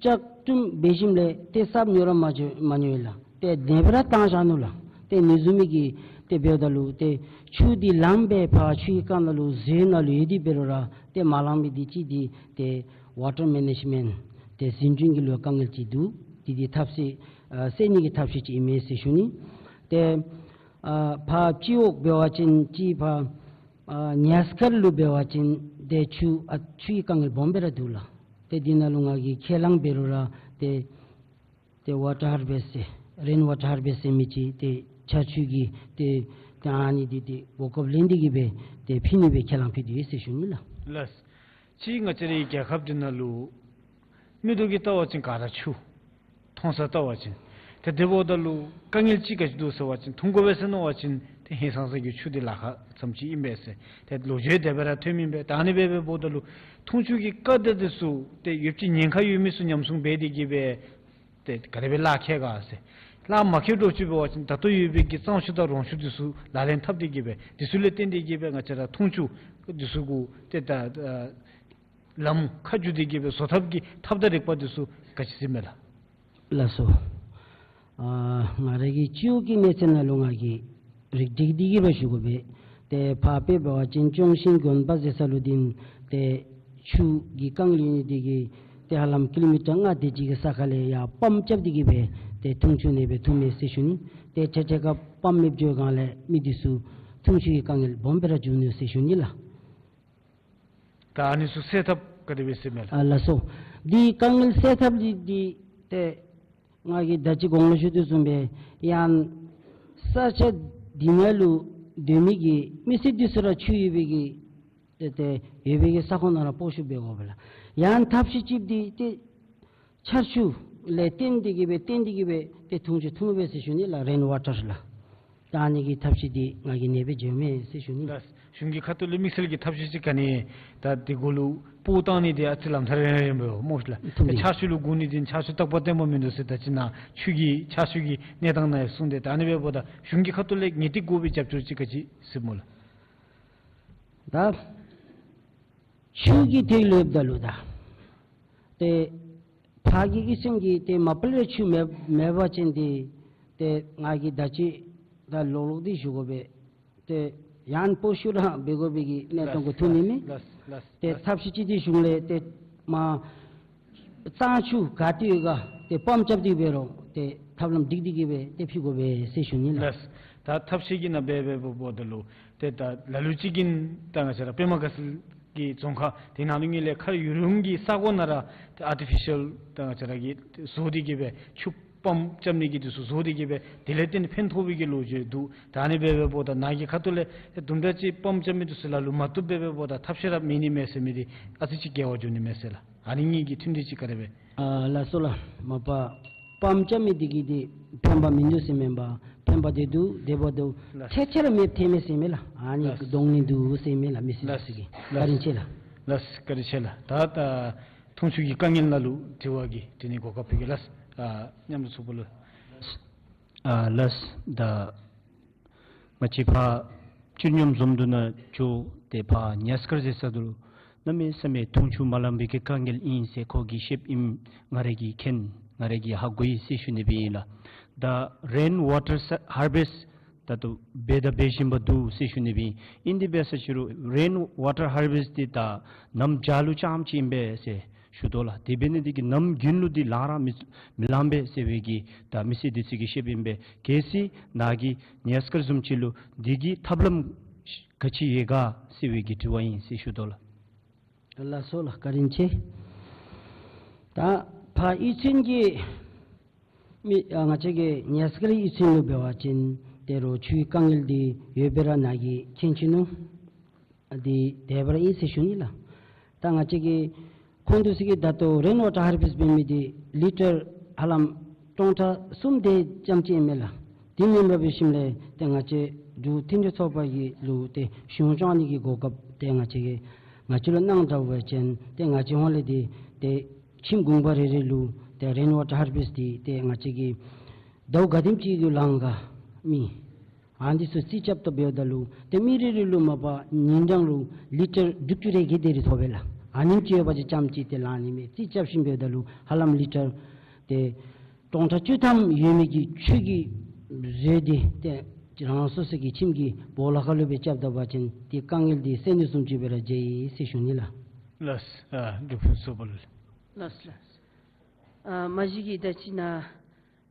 ལྕགས་སྒྲུམ་འབད་ཞིནམ་ལས་ཏེ་སྲབ་ཉོ་ར་མ་འགྱོ་མ་ཉོ་ཡི་ལགས། ཏེ་ནེ་སྦེ་ར་བཏང་བཞག་ནུག་ལགས། ཏེ་ཨ་ནི་བཟུམ་མའི་གི་ཏེ་འབདཝ་ད་ལུ་ཏེ་ཆུ་འདི་ལངམ་སྦེ་ཕར་ཆུའི་རྐ་ནང་ལུ་ཟུར་ནང་ལུ་ཡོད་དེ་འབད་རུང་ར་ཏེ་མ་ལང་མི་འདི་ཅིག་འདི་ཏེ་ཝ་ཊར་མེ་ནེཇ་མེནཊ་ཏེ་འཛིན་སྐྱོང་གི་ལུ་དཀའ་ངལ་ཅིག་འདུག། འདི་འདི་ཐབས་ཤེས་ཨ་སེལ་ནི་གི་ཐབས་ཤེས་ཅིག་ཨིན་མས་ཟེར་ཞུ་ནི། ཏེ་ཨ་ཕར་སྤྱི་འོག་འབད་བ་ཅིན་ཅིག་ཕར་ཨ་ཉེས་དཀར་ལུ་འབད་བ་ཅིན་ཏེ་ཆུ་ཨ་ཆུའི་དཀའ་ངལ་སྦོམ་སྦེ་ར་འདུག་ལགས། ཏེ་འདི་ནང་ལུ་ང་གིས་ཁས་བླངས་འབད་རུང་ར་ཏེ་ཏེ་ཝ་ཊར་ཧར་བེསཊ་ཟེར་རེན་ཝ་ཊར་ཧར་བེསཊ་ཟེར་མི་ཅིག་ཏེ་ཆར་ཆུ་གི་ཏེ་ཏེ་ཨ་ནི་འདི་ཏེ་གོ་སྐབས་ལེན་ཏེ་གི་སྦེ་ཏེ་ཕུལ་ནི་སྦེ་ཁས་བླངས་ཕུལ་ཏེ་ཡོད་ཟེར་ཞུ་ནི་ལགས། ལགས། ཅིག་ང་བཅས་རའི་རྒྱལ་ཁབ་འདི་ནང་ལུ་མིག་ཏོ་གིས་བལྟ་བ་ཅིན་ག་ར་ཆུ། མཐོང་སར་བལྟ་བ་ཅིན། ཏེ་དེ་འབདཝ་ད་ལུ་དཀའ་ངལ་ཅིག་ག་ཅི་འདུག་ཟེར་བ་ཅིན་འཐུང་དགོ་པས་ཟེར་མནོ་བ་ཅིན་ཏེ་ཧིང་སངས་ས་གི་ཆུ་འདི་ལཱ་ཁག་ཙམ་ཅིག་ཨིན་པས་ཟེར། ཏེ་ལོ་རྒྱུས་དེ་སྦེ་ར་ཐོན་མི་ཨིན་པས། ད་ཨ་ནི་སྦེ་འབདཝ་ད་ལུ་འཐུང་ཆུ་གི་རྐ་འདི་ཚུ་ཏེ་ཡོདཔ་ཅིག་ཉེན་ཁ་ཡོད་མི་ཚུ་ཉམས་སྲུང་འབད་དེ་གི་སྦེ་ཏེ་ག་དེ་སྦེ་ལཱ་ཁག་ག་ཟེར། ལཱ་མ་ཁག་འདྲཝ་ཅིག་འབད་བ་ཅིན་ད་ལྟོ་ཡོད་པའི་གི་གཙང་ཆུ་དང་རོང་ཆུ་འདི་ཚུ་ལག་ལེན་འཐབ་སྟེ་གི་སྦེ་འདི་ཚུ་ལས་བརྟེན་ཏེ་གི་སྦེ་ང་བཅས་ར་འཐུང་ཆུ་འདི་ཚུ་གུ་ཏེ་ད་ཨ་ལམ་ཁ་བསྒྱུར་ཏེ་གི་སྦེ་བཟོ་ཐབས་ཀྱི་ཐབས་དང་རིག་པ་འདི་ཚུ་ག་ཅི་ཟེར་མས་ལགས། ལགས་སོ། ཨ་ང་ར་གི་སྤྱི་འོག་གི་གནས་ཚད་ནང་ལུ་ང་གིས་རིགས་སྒྲེ་སྟེ་གི་སྦེ་ཞུ་དགོ་པས། ཏེ་ཕར་དཔེ་འབད་བ་ཅིན་ཅོང་ཞིང་དགོན་པ་ཟེར་ས་ལུ་འདི་ཏེ་ཆུ་གི་དཀའ་ངལ་ཡོད་ནི་འདི་གིས་ཏེ་ཧ་ལམ་ཀི་ལོ་མི་ཊར་ལྔ་དེ་ཅིག་གི་ས་ཁ་ལས་ཡར་པམཔ་རྐྱབ་སྟེ་གི་སྦེ་ཏེ་འཐུང་ཆུ་ཨ་ནེ་སྦེ་འཐུང་མས་ཟེར་ཞུ་ནི། ཏེ་ཁྲེ་ཁྲེ་ཁར་པམཔ་མེདཔ་འགྱོ་སྒང་ལས་མི་འདི་ཚུ་འཐུང་ཆུ་གི་དཀའ་ངལ་སྦོམ་སྦེ་ར་འབྱུང་ནུག་ཟེར་ཞུ་ནི་ལགས། ད་ཨ་ནི་ཚུ་སེལ་ཐབས་ག་དེ་སྦེ་ཟེར་མས་ལགས། ཨ་ལགས་སོ། འདི་དཀའ་ངལ་སེལ་ཐབས་འདི་འདི་ཏེ་ང་གིས་ད་ཅི་གོང་ལུ་ཞུ་དོ་བཟུམ་སྦེ་ཡང་ས་ཆ་འདི་ནང་ལུ་སྡོད་མི་གི་མི་སེར་འདི་ཚུ་ར་ཆུ་ཡོད་པའི་གི་ཏེ་ཏེ་ཡོད་པའི་གི་ས་ཁོངས་ནང་ར་སྤོ་བཤུད་འབད་དགོ་པས་ལགས། ཡང་ཐབས་ཤེས་ཅིག་འདི་ཏེ་ཆར་ཆུ་ལས་བརྟེན་ཏེ་གི་སྦེ་བརྟེན་ཏེ་གི་སྦེ་ཏེ་འཐུང་ཆུ་འཐུང་མི་སྦེ་ཟེར་ཞུ་ནི་ལགས། རེན་ཝ་ཊར་ལགས། ད་ཨ་ནི་གི་ཐབས་ཤེས་འདི་ང་གིས་ཨ་ནེ་སྦེ་འགྱོ་མས་ཟེར་ཞུ་ནི། ད་གཞུང་གི་ཁ་ཐུག་ལས་དམིགས་བསལ་གྱི་ཐབས་ཤེས་ཅིག་ག་ནི་ད་འདི་གུ་ལུ་སྤོ་བཏང་ནི་འདི་ཨ་ཙི་ལམ་ཐག་རིང་རིང་སྦེ་འོང་སྨོ་ལགས། ཐུབ་ནི། ཆར་ཆུ་ལུ་སྒུག་ནི་འདི་ཆར་ཆུ་རྟག་པ་བརྟན་པོ་མིན་འདུག་ཟེར་ད་ཅི་ནཱ་ཆུ་གི་ཆར་ཆུ་གི་གནས་སྟངས་ནང་ཡང་གསུངས་ཏེ། ད་ཨ་ནི་འབདཝ་ད་གཞུང་གི་ཁ་ཐུག་ལས་ངེས་ཏིག་དགོ་པའི་རྒྱབ་སྐྱོར་ཅིག་ག་ཅི་ཟེར་སྨོ་ལགས། ད་ཆུ་གི་ཐད་ལུ་འབདཝ་ད་ལུ་ད་ཏེ་ཕར་གྱི་གཡུས་ཚན་གྱིས་ཏེ་མ་པ་ལས་ཆུ་མེད་མེད་པ་ཅིན་འདི་ཏེ་ང་གིས་ད་ཅི་ད་ལོག་ལོག་འདི་ཞུ་དགོ་པས། ཏེ་ཡང་སྤོ་བཤུད་ར་འབད་དགོ་པའི་གི་གནས་སྟངས་གུ་ཐུག་ནི་མས། ལགས་ལགས་ལགས། ཏེ་ཐབས་ཤེས་ཅིག་འདི་གཞུང་ལས་ཏེ་མར་གཙང་ཆུ་ག་ཏེ་ཡོད་ག་ཏེ་པམཔ་རྐྱབ་སྟེ་འབད་རུང་ཏེ་ཐབས་ལམ་སྒྲིག་སྟེ་གི་སྦེ་ཏེ་ཕུལ་དགོ་པས་ཟེར་ཞུ་ནི་ལགས། ལགས། ད་ཐབས་ཤེས་ཀྱི་ནང་འབད་འབདཝ་ད་ལུ་ཏེ་ད་ལ་ལུ་ཅིག་གིས་ད་ང་བཅས་ར་པདྨ་དགའ་ཚལ་གྱི་རྫོང་ཁག་དེ་ནང་ལུ་ངེས་ལས་ཁ་ཡུ་རུང་གི་ས་གོ་ནང་ར་ཏེ་ཨར་ཊི་ཕི་ཤལ་ད་ང་བཅས་ར་གིས་བཟོ་སྟེ་གི་སྦེ་ཆུ་ པམཔ་རྐྱབ་ནི་གི་འདི་ཚུ་བཟོ་སྟེ་གི་སྦེ་དེ་ལས་བརྟེན་ཕན་ཐོགས་པའི་གི་ལོ་རྒྱུས་འདུག། ད་ཨ་ནི་འབད་བའི་འབདཝ་ད་ནཱ་གི་ཁ་ཐུག་ལས་དུམ་གྲ་ཅིག་པམཔ་རྐྱབ་མི་འདི་ཚུ་ལ་ལུ་མ་བཏུབ་པའི་འབདཝ་ད་ཐབས་ཤེས་ར་མེད་ནི་མས་ཟེར་མི་འདི་ཨ་ཙི་ཅིག་འགལ་བ་འགྱོ་ནི་མས་ཟེར་ལགས། ཨ་ནི་གཉིས་ཀྱི་མཐུན་འབྲེལ་ཅིག་ག་དེ་སྦེ། ཨ་ལགས་སོ་ལགས། མ་པ་པམཔ་རྐྱབ་མི་འདི་གིས་འདི་ཕན་པ་མིན་འདུག་ཟེར་མེན་པར་ཕན་པ་འདི་འདུག། དེ་འབདཝ་ད་ལགས། ཁྱད་ཆེ་ར་མེདཔ་ཐལ་མས་ཟེར་མས་ལགས། ཨ་ནི་ལགས། གདོང་ནི་འདུག་ཟེར་མས་ལགས། མི་སེར་ལགས། ཚུ་གིས། ལགས། བཀའ་དྲིན་ཆེ་ལགས། ལགས། བཀའ་དྲིན་ཆེ་ལགས། ད་ད་འཐུང་ཆུ་གི་དཀའ་ངལ་ནང་ལུ་དྲི་བ་གི་དྲི་ནི་གོ་སྐབས་ཕུལ་གེ་ལགས། ཨ་མཉམ་དུ་ཚོགས་པ་ལུ། ཨ་ལགས། ད་ང་བཅས་ཕར་བཅུད་སྙོམས་འཛོམས་འདུ་ནང་འགྱོ་སྟེ་ཕར་ཉེས་སྐལ་ཟེར་ས་འདི་ལུ་གནམ་མེད་ས་མེད་འཐུང་ཆུ་མ་ལང་པའི་གི་དཀའ་ངལ་ཨིན་ཟེར་ཁོ་གིས་བཤདཔ་ཨིནམ་ང་ར་གིས་མཁྱེན། ང་ར་གིས་ཧ་གོ་ཡི་ཟེར་ཞུ་ནི་སྦེ་ཨིན་ལགས། ད་རེན་ཝ་ཊར་ཧར་བེསཊ་ད་ལྟོ་འབད་དང་འབད་བཞིན་པ་འདུག་ཟེར་ཞུ་ནི་སྦེ་ཨིན། དེ་འབད་ས་ཅིག་རུང་རེན་ཝ་ཊར་ཧར་བེསཊ་འདི་ད་གནམ་བྱཱར་ལུ་རྐྱངམ་ཅིག་ཨིན་པས་ཟེར་ཞུ་དོ་ལགས། དེ་འབད་ནི་འདི་གིས་གནམ་དགུན་ལུ་འདི་ལང་ར་མི་མི་ལང་པས་ཟེར་བའི་གི་ད་མི་སེར་འདི་ཚུ་གིས་བཤདཔ་ཨིན་པས། གལ་སྲིད་ནཱ་གི་ཉེས་སྐལ་བཟུམ་ཅིག་ལུ་འདི་གི་ཐབས་ལམ་ག་ཅི་ཡོད་ག་ཟེར་བའི་གི་དྲི་བ་ཨིན་ཟེར་ཞུ་དོ་ལགས། ལགས་སོ་ལགས། བཀའ་དྲིན་ཆེ། ད་ཕར་གཡུས་ཚན་གྱི་མི་ཨ་ང་བཅས་ཀྱི་ཉེས་སྐལ་གཡུས་ཚན་ལུ་འབད་བ་ཅིན་ད་རུང་ཆུའི་དཀའ་ངལ་འདི་ཡོད་པའི་ར་ནཱ་གིས་མཁྱེན་ཅི་ནུག། ཨ་འདི་དེ་སྦེ་ར་ཨིན་ཟེར་ཞུ་ནི་ལགས། ད་ང་བཅས་ཀྱི་ཁོང་འདི་ཚུ་གིས་ད་ལྟོ་རེན་ཝ་ཊར་ཧར་བེསཊ་འབད་མི་འདི་ལི་ཊར་ཧ་ལམ་སྟོང་ཕྲག་གསུམ་དེ་ཙམ་ཅིག་ཨིན་མས་ལགས། དེ་མེན་པར་འབད་ཞིནམ་ལས་ཏེ་ང་བཅས་འབྲུག་མཐུན་སྒྲིལ་ཚོགས་པ་གི་ལུ་ཏེ་གཞུང་སྐྱོང་ནི་གི་གོ་སྐབས་ཏེ་ང་བཅས་ཀྱིས་ང་བཅས་ལུ་གནང་དྲགས་པ་ཅིན་ཏེ་ང་བཅས་ཧོང་ལས་འདི་ཏེ་ཁྱིམ་གུང་པ་རེ་རེ་ལུ་ཏེ་རེན་ཝ་ཊར་ཧར་བེསཊ་འདི་ཏེ་ང་བཅས་ཀྱིས་ཟླཝ་ག་དེམ་ཅིག་གི་ལང་ག་མི་ཨ་འདི་ཚུ་རྩིས་རྐྱབ་ད་འབདཝ་ད་ལུ་ཏེ་མི་རེ་རེ་ལུ་མ་པ་ཉིན་གྲངས་ལུ་ལི་ཊར་དྲུག་ཅུ་རེ་བརྒྱད་དེ་རེ་ཐོབ་པས་ལགས། ཨ་ནེམ་ཅིག་ཡོད་པ་ཅིན་རྐྱངམ་ཅིག་ཏེ་ལང་ནི་མས། རྩིས་རྐྱབ་ཞིནམ་འབདཝ་ད་ལུ་ཧ་ལམ་ལི་ཊར་ཏེ་སྟོང་ཕྲག་བཅུ་ཐམ་ཡོད་མི་གི་ཆུ་གི་རོ་འདི་ཏེ་རང་སོ་སོ་གི་ཁྱིམ་གྱི་སྦོ་ལོགས་ཁ་ལུ་སྦེ་རྐྱབ་ད་པ་ཅིན་ཏེ་དཀའ་ངལ་འདི་སེལ་ནི་བཟུམ་ཅིག་སྦེ་ར་མཇལ་ཡི་ཟེར་ཞུ་ནི་ལགས། ལགས། ཨ་འབྲུག་ཕུན་ཚོགས་པ་ལགས། ལགས་ལགས། ཨ་མ་གཞི་གི་ད་ཅི་ནཱ་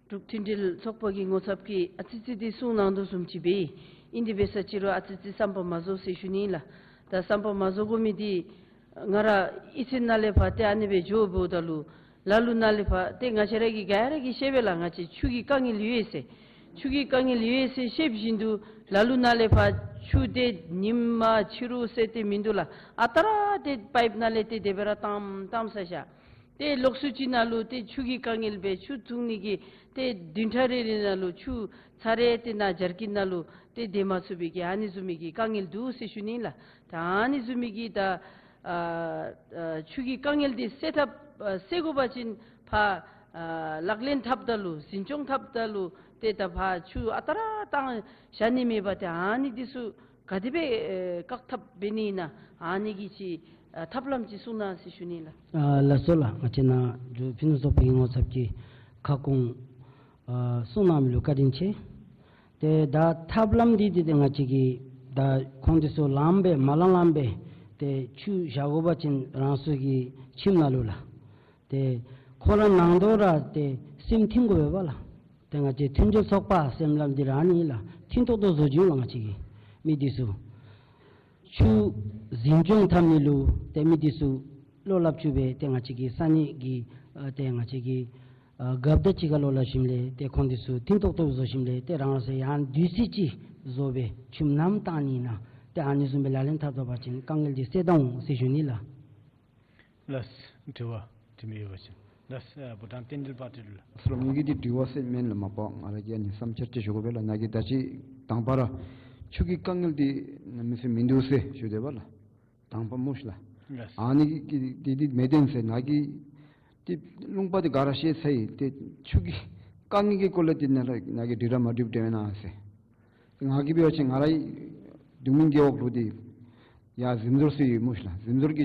འབྲུག་མཐུན་སྒྲིལ་ཚོགས་པ་གི་ངོ་ཚབ་ཀྱིས་ཨ་ཙི་ཙི་འདི་གསུངས་གནང་དོ་བཟུམ་ཅིག་སྦེ་ཨིན། དེ་འབད་ས་ཅིག་རུང་ཨ་ཙི་ཙི་བསམ་པ་མ་རྫོགས་ཟེར་ཞུ་ནི་ལགས། ད་བསམ་པ་མ་རྫོགས་དགོ་མི་འདི་ང་ར་གཡུས་ཚན་ནང་ལས་ཕར་ཏེ་ཨ་ནི་སྦེ་འགྱོ་འབདཝ་ད་ལུ་ལ་ལུ་ནང་ལས་ཕར་ཏེ་ང་བཅས་ར་གིས་ག་ར་གིས་ཤེས་པས་ལགས། ང་བཅས་ཆུ་གི་དཀའ་ངལ་ཡོད་ཟེར། ཆུ་གི་དཀའ་ངལ་ཡོད་ཟེར་ཤེས་བཞིན་དུ་ལ་ལུ་ནང་ལས་ཕར་ཆུ་འདི་ཉིམ་མ་ཕྱི་རུ་ཟེར་ཏེ་མིན་འདུག་ལགས། ཨ་རྟག་ར་ཏེ་པའིཔ་ནང་ལས་ཏེ་དེ་སྦེ་ར་བཏངམ་བཏངམ་ས་ཤ། ཏེ་ལོགས་སུ་ཅིག་ནང་ལུ་ཏེ་ཆུ་གི་དཀའ་ངལ་སྦེ་ཆུ་འཐུང་ནི་གི་ཏེ་བདུན་ཕྲག་རེ་རེ་ནང་ལུ་ཆུ་ཚར་རེ་ཏེ་ནཱ་ཇར་ཀིན་ནང་ལུ་ཏེ་དེ་མ་ཚུད་པའི་གི་ཨ་ནི་བཟུམ་མའི་གི་དཀའ་ངལ་འདུག་ཟེར་ཞུ་ནི་ལགས། ད་ཨ་ནི་བཟུམ་མའི་གི་ད་ཨ་ཨ་ཆུ་གི་དཀའ་ངལ་འདི་སེལ་ཐབས་ཨ་སེལ་དགོ་པ་ཅིན་ཕར་ཨ་ལག་ལེན་འཐབ་ད་ལུ་འཛིན་སྐྱོང་འཐབ་ད་ལུ་ཏེ་ད་ཕར་ཆུ་ཨ་རྟག་ར་བཏང་བཞག་ནི་མེད་པར་ཏེ་ཨ་ནི་འདི་ཚུ་ག་དེ་སྦེ་ཨེ་བཀག་ཐབས་འབད་ནི་ཨིན་ན་ཨ་ནི་གི་ཅིག་ཨ་ཐབས་ལམ་ཅིག་གསུང་གནང་ཟེར་ཞུ་ནི་ལགས། ཨ་ལགས་སོ་ལགས། ང་བཅས་ནཱ་འབྲུག་ཕུན་སུམ་ཚོགས་པའི་ངོ་ཚབ་ཀྱིས་ཁ་སྐོང་ཨ་གསུང་གནང་མི་ལུ་བཀའ་དྲིན་ཆེ། ཏེ་ད་ཐབས་ལམ་འདི་འདི་ཏེ་ང་བཅས་ཀྱིས་ད་ཁོང་འདི་ཚུ་ལངམ་སྦེ་མ་ལང་ལངམ་སྦེ་ཏེ་ཆུ་བཞག་དགོ་པ་ཅིན་རང་སོའི་གི་ཁྱིམ་ནང་ལུ་ལགས། ཏེ་ཁོང་ར་ནང་དོག་ར་ཏེ་སེམས་མཐུན་དགོ་པས་པ་ལགས། ཏེ་ང་བཅས་མཐུན་སྒྲིལ་ཚོགས་པ་ཟེར་མི་འདི་ར་ཨ་ནི་ལགས། མཐུན་ཏོག་ཏོ་བཟོ་བཅུག་ལགས། ང་བཅས་ཀྱིས་མི་འདི་ཚུ་ཆུ་འཛིན་སྐྱོང་འཐབ་ནི་ལུ་ཏེ་མི་འདི་ཚུ་བློ་སླབ་བཅུག་སྦེ་ཏེ་ང་བཅས་ཀྱི་ས་གནས་ཀྱི་ཨ་ཏེ་ང་བཅས་ཀྱི་ཨ་རྒཔོ་དང་གཅིག་ཁར་བློ་སླབ་ཞིནམ་ལས་ཏེ་ཁོང་འདི་ཚུ་མཐུན་ཏོག་ཏོ་བཟོ་ཞིནམ་ལས་ཏེ་རང་སོ་ཡང་དུས་ཚོད་ཅིག་བཟོ་སྦེ་ཆུ་ནམ་བཏང་ནི་ཨིན་ན་ཏེ་ཨ་ནི་བཟུམ་སྦེ་ལག་ལེན་འཐབ་ད་པ་ཅིན་དཀའ་ངལ་འདི་སེལ་ད་འོང་ཟེར་ཞུ་ནི་ལགས། ལགས། དྲི་བ་དྲི་མི་ཡོད་པ་ཅིན་ལགས། ཨ་བྷུ་ཊཱན་བསྟན་འགྲོའི་དཔལ་སྤྲུལ་ལགས། སོ་ལགས། ངེ་གི་འདི་དྲི་བ་ཟེར་མེན་ལགས། མ་པ་ང་ར་གིས་ཨ་ནི་བསམ་འཆར་ཅིག་ཞུ་དགོ་པས་ལགས། ནཱ་གིས་ད་ཅི་དང་པ་ར་ཆུ་གི་དཀའ་ངལ་འདི་གནམ་མེད་ས་མེད་མིན་འདུག་ཟེར་ཞུ་དེས་པ་ལགས། དང་པ་སྨོ་ཤིག་ལགས། ལགས། ཨ་ནི་གི་འདི་འདི་མེན་ཏེ་ཟེར་ནཱ་གིས་ཏེ་ལུང་པ་འདི་ག་ར་ཤེས་ཚར་ཡི། ཏེ་ཆུ་གི་དཀའ་ངལ་གྱི་སྐོར་ལས་འདི་ནཱ་ར་ནཱ་གིས་འདྲི་ར་མ་འདྲིཝ་འདྲ་བས་ན་ཟེར། ང་གིས་འབད་བ་ཅིན་ང་ར་སྡུག་མིན་གྱི་འོག་ལུ་འདི་ཡར་གཟིམ་ཟོར་ཟེར་ཡོད་སྨོ་ཤིག་ལགས། གཟིམ་ཟོར་གྱི་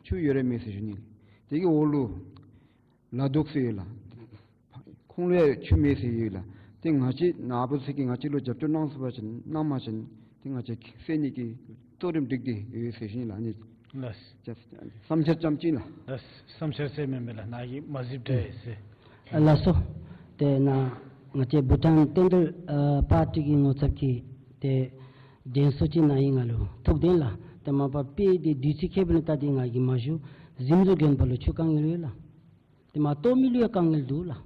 ཆུ་ཡོད་ར་མེད་ཟེར་ཞུ་ནི། དེ་གི་འོག་ལུ་ལ་དུག་ཟེར་ཡོད་ལགས། ཁོང་ལུ་ཡང་ཆུ་མེད་ཟེར་ཡོད་ལགས། ཏེ་ང་བཅས་ནཱ་བུ་ཚུ་གིས་ང་བཅས་ལུ་རྒྱབ་སྐྱོར་གནང་ཚུགས་པ་ཅིན་གནང་པ་ཅིན་ཏེ་ང་བཅས་སེལ་ནི་གི་གཙོ་རིམ་སྒྲིག་སྟེ་ཡོད་ཟེར་ཞུ་ནི་ལགས། ཨ་ནི་ལགས། བསམ་འཆར་ཙམ་ཅིག་ལགས། ལགས། བསམ་འཆར་ཟེར་མེན་མེན་ལགས། ནཱ་གིས་མ་གཟིགསཔ་འདྲ་ཡི་ཟེར། ཨ་ལགས་སོ། ཏེ་ནཱ་ང་བཅས་བྷུ་ཊཱན་བསྟན་འགྲོའི་ཨ་པར་ཊི་གི་ངོ་ཚབ་ཀྱིས་ཏེ་དྲན་གསོ་ཅིག་གནང་ཡི་ང་ལུ། ཐུགས་བདེན་ལགས། ཏེ་མ་པ་དཔེ་འདི་དུས་ཚོད་ཁྱད་པར་ལས་བལྟ་སྟེ་ང་གིས་མ་ཞུ། གཟིམ་ཟོར་དགོན་པ་ལུ་ཆུ་དཀའ་ངལ་ཡོད་ལགས། ཏེ་མར་ལྟོ་མི་ལུ་ཡང་དཀའ་ངལ་འདུག་ལགས།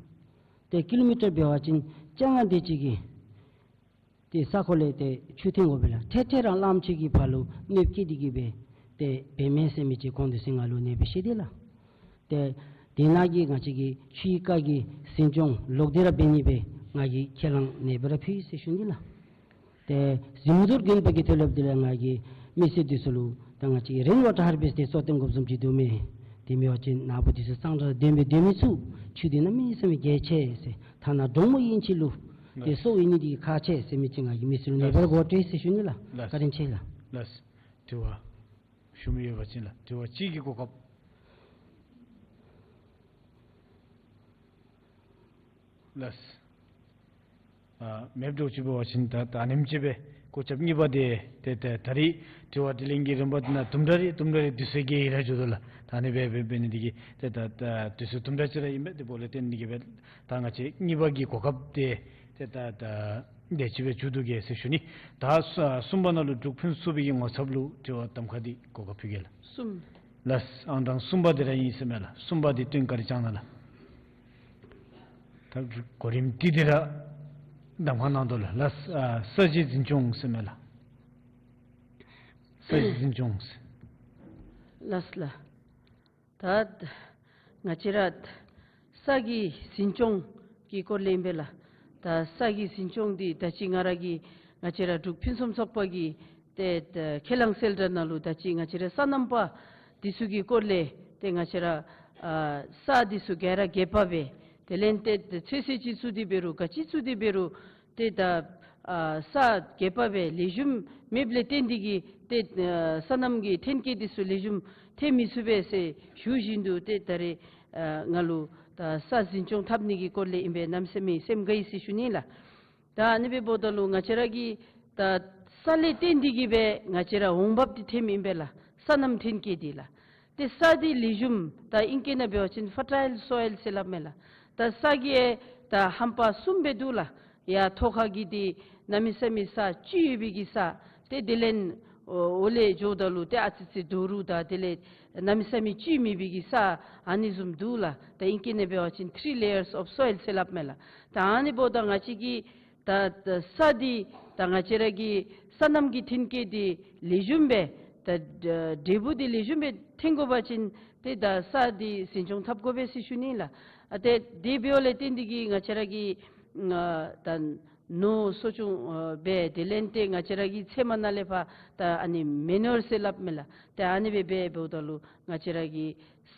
ཏེ་ཀི་ལོ་མི་ཊར་འབད་བ་ཅིན་བཅོ་ལྔ་དེ་ཅིག་གི་ཏེ་ས་ཁོངས་ལས་ཏེ་ཆུ་འཐེན་དགོ་པས་ལགས། ཐད་ཐད་ར་གླངམོ་ཆེ་གི་ཕར་ལུ་གནོདཔ་བཀལ་ཏེ་གི་སྦེ་ཏེ་འབད་མས་ཟེར་མི་ཅིག་ཁོང་དེ་ཚུ་ང་ལུ་ཨ་ནེ་སྦེ་བཤད་དེས་ལགས། ཏེ་དེ་ནང་གི་ང་བཅས་ཀྱི་ཆུའི་རྐ་གི་འཛིན་སྐྱོང་ལོག་སྟེ་ར་འབད་ནི་སྦེ་ང་གིས་ཁས་བླངས་ཨ་ནེ་སྦེ་ར་ཕུལ་ཡི་ཟེར་ཞུ་ནི་ལགས། ཏེ་གཟིགས་མོ་བསྡུར་དགོན་པ་གི་ཐོག་ལས་དེ་ལས་ང་གིས་མི་སེར་དེ་ཚུ་ལུ་ད་ང་བཅས་ཀྱི་རེན་ཝ་ཊར་ཧར་བེསཊ་ཏེ་གཙོ་བཏོན་དགོཔ་བཟུམ་ཅིག་འདུག་མས། དེ་མེན་པ་ཅིན་ནཱ་བུ་དེ་ཚུ་གཙང་སྦྲ་ལྡན་སྦེ་སྡོད་མི་ཚུགས། ཆུ་དེ་གནམ་མེད་ས་མེད་གལ་ཆེ་ཟེར། ཐ་ན་འབྲོག་མོ་ཡན་ཆད་ལུ་ཏེ་གསོ་བའི་ནི་དེ་ཁག་ཆེ་ཟེར་མི་ཅིག་ང་གིས་མི་སེར་ལུ་ཨ་ནེ་སྦེ་ར་གོ་སྤྲོད་ཟེར་ཞུ་ནི་ལགས། ལགས། བཀའ་དྲིན་ཆེ་ལགས། ལགས། དྲི་བ་ཞུ་མི་ཡོད་པ་ཅིན་ལགས། དྲི་བ་གཅིག་གི་གོ་སྐབས། ལགས། ཨ་མེདཔ་འདྲཝ་ཅིག་འབད་བ་ཅིན་ད་ད་ཨ་ནེམ་ཅིག་སྦེ་སྐོར་རྐྱབ། གཉིས་པ་དེ་ཏེ་ད་ད་རིས་དྲི་བ་དྲིས་ལན་གྱི་རིམ་པ་དེ་ནང་དུམ་གྲ་རེ་དུམ་གྲ་རེ་དུས་ཚོད་ཀྱིས་ར་འགྱོ་དོ་ལགས། ད་ཨ་ནེ་སྦེ་འབད་འབད་ནི་དེ་གིས་ཏེ་ད་ད་དུས་ཚོད་དུམ་གྲ་ཅིག་ར་ཨིན་པས། དེ་འབདཝ་ལས་བརྟེན་དེ་གིས་སྦེ་ད་ང་བཅས་གཉིས་པ་གི་གོ་སྐབས་དེ་ཏེ་ད་ད་དེ་ཅིག་སྦེ་མཇུག་བསྡུ་གེ་ཟེར་ཞུ་ནི། ད་གསུམ་པ་ནང་ལུ་འབྲུག་ཕུན་སུམ་ཚོགས་པའི་གི་ངོ་ཚབ་ལུ་དྲི་བ་གདམ་ཁ་དེ་གོ་སྐབས་ཕུལ་གེ་ལགས། གསུམ། ལགས། ཨང་གྲངས་གསུམ་པ་དེ་ར་ཨིན་ཟེར་མས་ལགས། གསུམ་པ་དེ་སྟོན་བཀའ་དྲིན་བསྐྱང་གནང་ལགས། ད་གོ་རིམ་དེ་དེ་ར་གདམ་ཁ་གནང་དོ་ལགས། ལགས། ཨ་ས་གཞི་འཛིན་སྐྱོང་ཟེར་མས་ལགས། ས་གཞི་འཛིན་སྐྱོང་ཟེར། ལགས་ལགས། ད་ང་བཅས་ར་ས་གི་འཛིན་སྐྱོང་གི་སྐོར་ལས་ཨིན་པས་ལགས། ད་ས་གི་འཛིན་སྐྱོང་འདི་ད་ཅི་ང་ར་གིས་ང་བཅས་ར་འབྲུག་ཕུན་སུམ་ཚོགས་པ་གི་ཏེ་ད་ཁས་བླངས་གསལ་བསྒྲགས་ནང་ལུ་ད་ཅི་ང་བཅས་ར་སོ་ནམ་པ་འདི་ཚུ་གི་སྐོར་ལས་ཏེ་ང་བཅས་ར་ཨ་ས་འདི་ཚུ་ག་ར་རྒྱས་པ་སྦེ་དེ་ལས་ཏེ་ཚོད་བསྲེ་ཅིག་བཙུགས་ཏེ་འབད་རུང་ག་ཅི་བཙུགས་ཏེ་འབད་རུང་ཏེ་ད་ཨ་ས་རྒྱས་པ་སྦེ་ལེགས་ཤོམ་མེདཔ་ལས་བརྟེན་ཏེ་གིས་ཏེ་ཨ་སོ་ནམ་གྱི་ཐོན་སྐྱེད་འདི་ཚུ་ལེགས་ཤོམ་ཐོན་མི་ཚུགས་པས་ཟེར་ཞུ་བཞིན་དུ་ཏེ་ད་རེས་ཨ་ང་ལུ་ད་ས་འཛིན་སྐྱོང་འཐབ་ནི་གི་སྐོར་ལས་ཨིན་པས། གནམ་མེད་ས་མེད་སེམས་དགའ་ཡི་ཟེར་ཞུ་ནི་ལགས། ད་ཨ་ནི་སྦེ་འབདཝ་ད་ལུ་ང་བཅས་ར་གིས་ད་ས་ལས་བརྟེན་ཏེ་གིས་སྦེ་ང་བཅས་ར་འོང་འབབ་འདི་ཐོནམ་ཨིན་པས་ལགས། སོ་ནམ་ཐོན་སྐྱེད་འདི་ལགས། ཏེ་ས་འདི་ལེགས་ཤོམ་ད་ཨིང་སྐད་ནང་འབད་བ་ཅིན་ཕར་ཊའིལ་སོའིལ་ཟེར་སླབ་མས་ལགས། ད་ས་གི་ད་ཧམ་པ་གསུམ་སྦེ་འདུག་ལགས། ཡར་ཐོག་ཁ་གི་འདི་གནམ་མེད་ས་མེད་ས་བཅུད་ཡོད་པའི་གི་ས། ཏེ་དེ་ལས་འོག་ལས་འགྱོཝ་ད་ལུ་ཏེ་ཨ་ཙི་ཙི་རྡོ་རུག་དང་དེ་ལས་གནམ་མེད་ས་མེད་བཅུད་མེད་པའི་གི་ས་ཨ་ནི་བཟུམ་འདུག་ལགས། ད་ཨིང་སྐད་ནང་འབད་བ་ཅིན་ཐི་རི་ལེ་ཡརས་ཨོབ་སོའིལ་ཟེར་སླབ་མས་ལགས། ད་ཨ་ནི་འབདཝ་ད་ང་བཅས་ཀྱི་ད་ད་ས་འདི་ད་ང་བཅས་ར་གི་སོ་ནམ་གྱི་ཐོན་སྐྱེད་འདི་ལེགས་ཤོམ་སྦེ་ད་འབྲས་བུ་འདི་ལེགས་ཤོམ་སྦེ་ཐོན་དགོ་པ་ཅིན་ཏེ་ད་ས་འདི་འཛིན་སྐྱོང་འཐབ་དགོ་པས་ཟེར་ཞུ་ནི་ལགས། ཨ་ཏེ་དེ་འབདཝ་ལས་བརྟེན་ཏེ་གིས་ང་བཅས་ར་གིས་ཨ་ད་ནོར་གསོ་སྐྱོང་ཨ་འབད་དེ་ལས་ཏེ་ང་བཅས་ར་གི་ཚལ་མ་ནང་ལས་ཕར་ད་ཨ་ནི་མེ་ནུ་ཝར་ཟེར་སླབ་མས་ལགས། ཏེ་ཨ་ནི་སྦེ་འབད་འབདཝ་ད་ལུ་ང་བཅས་ར་གི་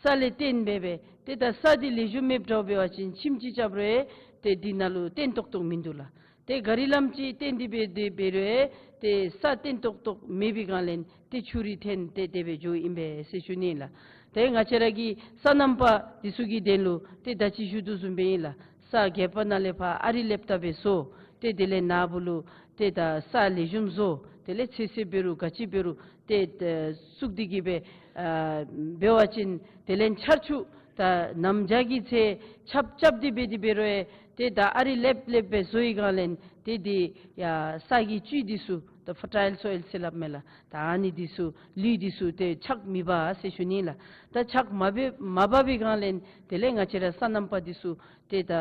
ས་ལས་བརྟེན་སྦེ་སྦེ་ཏེ་ད་ས་འདི་ལེགས་ཤོམ་མེདཔ་འདྲཝ་འབད་བ་ཅིན་ཁྱིམ་ཅིག་རྐྱབ་རུང་ཏེ་འདི་ནང་ལུ་བརྟན་ཏོག་ཏོ་མིན་འདུག་ལགས། ཏེ་ག་རི་ལམ་ཅིག་བརྟེན་ཏེ་སྦེ་དེ་འབད་རུང་ཏེ་ས་བརྟན་ཏོག་ཏོ་མེད་པའི་སྒང་ལས་ཏེ་ཆུ་རུད་འཐོན་ཏེ་དེ་སྦེ་འགྱོཝ་ཨིན་པས་ཟེར་ཞུ་ནི་ལགས། ཏེ་ང་བཅས་ར་གི་སོ་ནམ་པ་འདི་ཚུ་གི་དོན་ལུ་ཏེ་ད་ཅི་ཞུ་དོ་བཟུམ་སྦེ་ཨིན་ལགས། ས་རྒྱས་པ་ནང་ལས་ཕར་ཨ་རི་ལེབ་ཏ་སྦེ་བཟོ། ཏེ་དེ་ལས་ནཱ་བུ་ལུ་ཏེ་ད་ས་ལེགས་ཤོམ་བཟོ། དེ་ལས་ཚོད་བསྲེ་འབད་རུང་ག་ཅི་འབད་རུང་ཏེ་ད་བཙུགས་ཏེ་གིས་སྦེ་ཨ་འབད་བ་ཅིན་དེ་ལས་ཆར་ཆུ་ད་གནམ་བྱཱར་གྱི་ཚེ་ཆརཔ་རྐྱབ་སྟེ་འབད་དེ་འབད་རུང་ཏེ་ད་ཨ་རི་ལེབ་ལེབ་སྦེ་བཟོ་བའི་སྒང་ལས་ཏེ་འདི་ཡར་ས་གི་བཅུད་འདི་ཚུ་ད་ཕར་ཊའིལ་སོའིལ་ཟེར་སླབ་མས་ལགས། ད་ཨ་ནི་འདི་ཚུ་ལུད་འདི་ཚུ་ཏེ་ཆག་མི་འབག་ཟེར་ཞུ་ནི་ལགས། ད་ཆག་མ་འབད་མ་འབག་པའི་སྒང་ལས་དེ་ལས་ང་བཅས་ར་སོ་ནམ་པ་འདི་ཚུ་ཏེ་ད་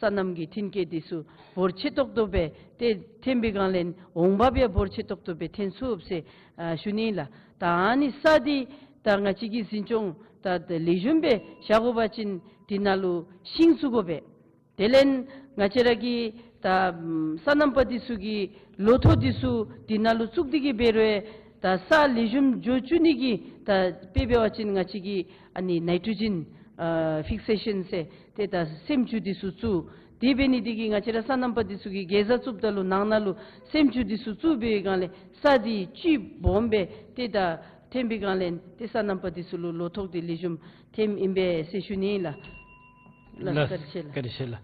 སོ་ནམ་གྱི་ཐོན་སྐྱེད་འདི་ཚུ་འབོར་ཆེ་ཏོག་ཏོ་སྦེ་ཏེ་ཐོན་པའི་སྒང་ལས་འོང་འབབ་ཡང་འབོར་ཆེ་ཏོག་ཏོ་སྦེ་ཐོན་ཚུགས་ཟེར་ཨ་ཞུ་ནི་ལགས། ད་ཨ་ནི་ས་འདི་ད་ང་བཅས་ཀྱིས་འཛིན་སྐྱོང་ད་ད་ལེགས་ཤོམ་སྦེ་བཞག་དགོ་པ་ཅིན་འདི་ནང་ལུ་ཤིང་བཙུགས་དགོ་པས། དེ་ལས་ང་བཅས་ར་གི་ད་སོ་ནམ་པ་འདི་ཚུ་གི་ལོ་ཐོག་འདི་ཚུ་འདི་ནང་ལུ་བཙུགས་ཏེ་གིས་འབད་རུང་ད་ས་ལེགས་ཤོམ་འགྱོ་བཅུག་ནི་གི་ད་དཔེ་འབད་བ་ཅིན་ང་བཅས་ཀྱིས་ཨ་ནི་ནའི་ཊྲོ་ཇེན་ཨ་ཕིག་སེ་ཤཱན་ཟེར་ཏེ་ད་སྲནམ་ཆུ་འདི་ཚུ་བཙུགས། དེ་འབད་ནི་འདི་གིས་ང་བཅས་ར་སོ་ནམ་པ་འདི་ཚུ་གིས་གེ་ཟ་བཙུགསཔ་ད་ལུ་ནང་ན་ལུ་སྲནམ་ཆུ་འདི་ཚུ་བཙུགས་པའི་སྒང་ལས་ས་འདི་བཅུད་སྦོམ་སྦེ་ཏེ་ད་ཐོན་པའི་སྒང་ལས་ཏེ་སོ་ནམ་པ་འདི་ཚུ་ལུ་ལོ་ཐོག་འདི་ལེགས་ཤོམ་ཐོནམ་ཨིན་པས་ཟེར་ཞུ་ནི་ལགས། ལགས། ལགས། བཀའ་དྲིན་ཆེ་ལགས། བཀའ་དྲིན་ཆེ་ལགས།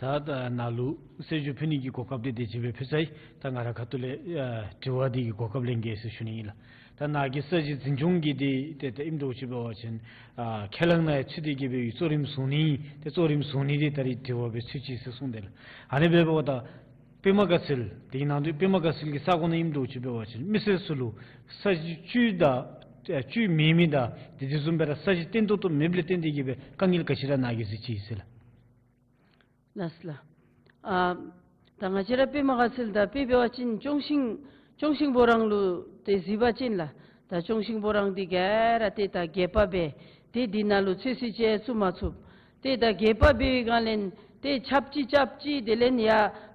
ད་ད་ནཱ་ལུ་གསལ་ཞུ་ཕུལ་ནི་གི་གོ་སྐབས་འདི་དེ་ཅིག་སྦེ་ཕུལ་ཚར་ཡི། ད་ང་ར་ཁ་ཐུག་ལས་ཨ་དྲི་བ་འདི་གི་གོ་སྐབས་ལེན་གེ་ཟེར་ཞུ་ནི་ཨིན་ལགས། ད་ནཱ་གི་ས་གཞི་འཛིན་སྐྱོང་གི་འདི་ཏེ་ད་ཨིནམ་འདྲཝ་ཅིག་འབད་བ་ཅིན་ཨ་ཁས་བླངས་ནང་ཡང་ཚུད་དེ་གིས་སྦེ་གཙོ་རིམ་བཟུང་ནི་ཏེ་གཙོ་རིམ་བཟུང་ནི་འདི་ད་རིས་དྲི་བ་སྦེ་ཚུད་ཅི་ཟེར་གསུངས་དེས་ལགས། ཨ་ནི་འབདཝ་ད་པདྨ་དགའ་ཚལ་དེ་གི་ནང་དུ་པདྨ་དགའ་ཚལ་གྱི་ས་གོ་ནང་ཨིནམ་འདྲཝ་ཅིག་འབད་བ་ཅིན་མི་སེར་ཚུ་ལུ་ས་གཞི་བཅུད་དང་ཨ་བཅུད་མེད་མི་དང་དེ་དེ་བཟུམ་སྦེ་ར་ས་གཞི་བརྟན་ཏོག་ཏོ་མེདཔ་ལས་བརྟེན་ཏེ་གིས་སྦེ་དཀའ་ངལ་ག་ཅི་ར་ནཱ་གིས་གཟིགས་ཅི་ཟེར་ལགས། ལགས་ལགས། ཨ་ད་ང་བཅས་ར་དཔེ་མ་ག་ཟེར་ད་དཔེ་འབད་བ་ཅིན་ཅོང་ཤིང་ཅོང་ཤིང་ཕོ་རང་ལུ་ཏེ་གཟིགས་པ་ཅིན་ལགས། ད་ཅོང་ཤིང་ཕོ་རང་འདི་ག་ར་ཏེ་ད་རྒས་པ་འབད། ཏེ་འདི་ནང་ལུ་ཚོད་བསྲེ་ཅིག་བཙུགས་མ་ཚུགས། ཏེ་ད་རྒས་པ་འབད་བའི་སྒང་ལས་ཏེ་ཆརཔ་ཅིག་རྐྱབ་ཅི། དེ་ལས་ཡང་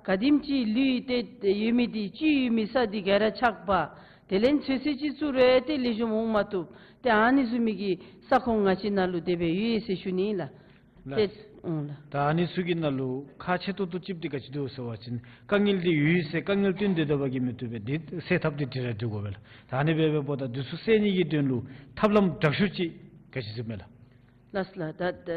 ག་དེམ་ཅིག་ལུད་ཏེ་ཡོད་མི་འདི་བཅུད་ཡོད་མི་ས་འདི་ག་ར་ཆག་འབག། དེ་ལས་ཚོད་བསྲེ་ཅིག་བཙུགས་རུང་ཏེ་ལེགས་ཤོམ་འོང་མ་བཏུབ། ཏེ་ཨ་ནི་བཟུམ་མའི་གི་ས་ཁོངས་ང་བཅས་ནང་ལུ་དེ་སྦེ་ཡོད་ཟེར་ཞུ་ནི་ལགས། ལགས། ཏེ་ཨོང་ལགས། ད་ཨ་ནི་ཚུ་གི་ནང་ལུ་ཁག་ཆེ་ཏོག་ཏོ་ཅིག་འདི་ག་ཅི་འདུག་ཟེར་བ་ཅིན་དཀའ་ངལ་འདི་ཡོད་ཟེར་དཀའ་ངལ་བཏོན་སྡོད་པ་གིས་མི་བཏུབ་པས། འདི་སེལ་ཐབས་འདི་འདི་ར་འདུག་དགོ་པས་ལགས། ད་ཨ་ནི་འབད་འབདཝ་ད་འདི་ཚུ་སེལ་ནི་གི་དོན་ལུ་ཐབས་ལམ་དྲག་ཤོས་ཅིག་ག་ཅི་ཟེར་མས་ལགས། ལགས་ལགས། ད་ད་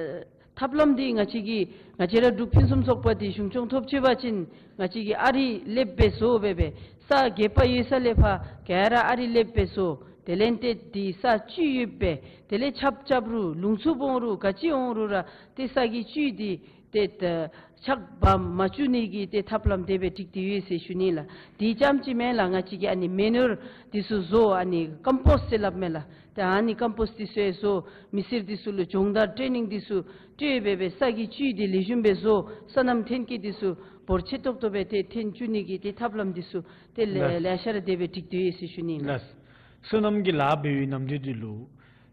ཐབས་ལམ་འདི་ང་བཅས་ཀྱི་ང་བཅས་ར་འབྲུག་ཕུན་སུམ་ཚོགས་པ་འདི་གཞུང་སྐྱོང་ཐོབ་ཅི་བ་ཅིན་ང་བཅས་ཀྱིས་ཨ་རི་ལེབ་སྦེ་བཟོ་སྦེ་སྦེ་ས་རྒས་པ་ཡོད་ས་ལས་ཕར་ག་ར་ཨ་རི་ལེབ་སྦེ་བཟོ། དེ་ལས་ཏེ་འདི་ས་བཅུད་ཡོདཔ་སྦེ་དེ་ལས་ཆརཔ་རྐྱབ་རུང་ལུང་འཚུབ་འོང་རུང་ག་ཅི་འོང་རུང་ར་ཏེ་ས་གི་བཅུད་འདི་ཏེ་ད་ཆག་འབག་མ་བཅུག་ནི་གི་ཏེ་ཐབས་ལམ་དེ་སྦེ་སྒྲིག་སྟེ་ཡོད་ཟེར་ཞུ་ནི་ལགས། འདི་ཙམ་ཅིག་མེན་ལགས། ང་བཅས་ཀྱིས་ཨ་ནི་མེ་ནུར་འདི་ཚུ་བཟོ། ཨ་ནི་ཀམ་པོསཊ་ཟེར་སླབ་མས་ལགས། ཏེ་ཨ་ནི་ཀམ་པོསཊ་འདི་ཚུ་ཡང་བཟོ། མི་སེར་འདི་ཚུ་ལུ་སྦྱོང་བརྡར་ཊེ་ནིང་འདི་ཚུ་སྤྲོད་སྦེ་སྦེ་ས་གི་བཅུད་འདི་ལེགས་ཤོམ་སྦེ་བཟོ། སོ་ནམ་ཐོན་སྐྱེད་འདི་ཚུ་འབོར་ཆེ་ཏོག་ཏོ་སྦེ་ཏེ་ཐོན་བཅུག་ནི་གི་ཏེ་ཐབས་ལམ་འདི་ཚུ་ཏེ་ལེ་ལེ་ཤ་ར་དེ་སྦེ་སྒྲིག་སྟེ་ཡོད་ཟེར་ཞུ་ནི་ལགས། ལགས། སོ་ནམ་གྱི་ལཱ་འབད་བའི་ནམ་དུས་འདི་ལུ་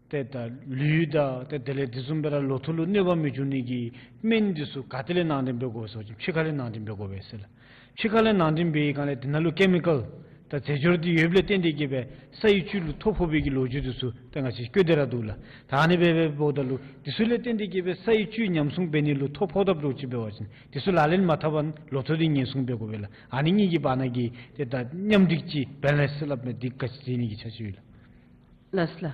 ཏེ་ད་ལུད་དང་ཏེ་དེ་ལས་དེ་བཟུམ་སྦེ་ར་ལོ་ཐོག་ལུ་གནོད་པ་མི་འབྱུང་ནི་གི་སྨན་འདི་ཚུ་ག་ཏེ་ལས་ནང་འདྲེན་འབད་དགོ་ཟེར་བ་ཅིན་ཕྱི་ཁ་ལས་ནང་འདྲེན་འབད་དགོ་པས་ཟེར་ལགས། ཕྱི་ཁ་ལས་ནང་འདྲེན་འབད་བའི་སྒང་ལས་དེ་ནང་ལུ་ཀེ་མི་ཀཱལ་དང་རྫས་སྦྱོར་འདི་ཡོདཔ་ལས་བརྟེན་ཏེ་གིས་སྦེ་ས་ཡི་བཅུད་ལུ་ཐོ་ཕོག་པའི་གི་ལོ་རྒྱུས་འདི་ཚུ་ཏེ་ང་བཅས་བཀོད་དེ་ར་འདུག་ལགས། ད་ཨ་ནི་འབད་འབདཝ་ད་ལུ་འདི་ཚུ་ལས་བརྟེན་ཏེ་གིས་སྦེ་ས་ཡི་བཅུད་ཉམས་སྲུང་འབད་ནི་ལུ་ཐོ་ཕོག་དཔ་འདྲཝ་ཅིག་འབད་བ་ཅིན་འདི་ཚུ་ལག་ལེན་མ་འཐབ་པར་ལོ་ཐོག་འདི་ཉེན་སྲུང་འབད་དགོ་པས་ལགས། ཨ་ནི་གཉིས་ཀྱི་བར་ན་གི་ཏེ་ད་མཉམ་སྒྲིག་ཅིག་བེ་ལེནསི་ཟེར་སླབ་མི་འདི་ག་ཅི་བྱིན་ནི་གི་ཆ་ཅིག་ཡོད་ལགས། ལགས་ལགས།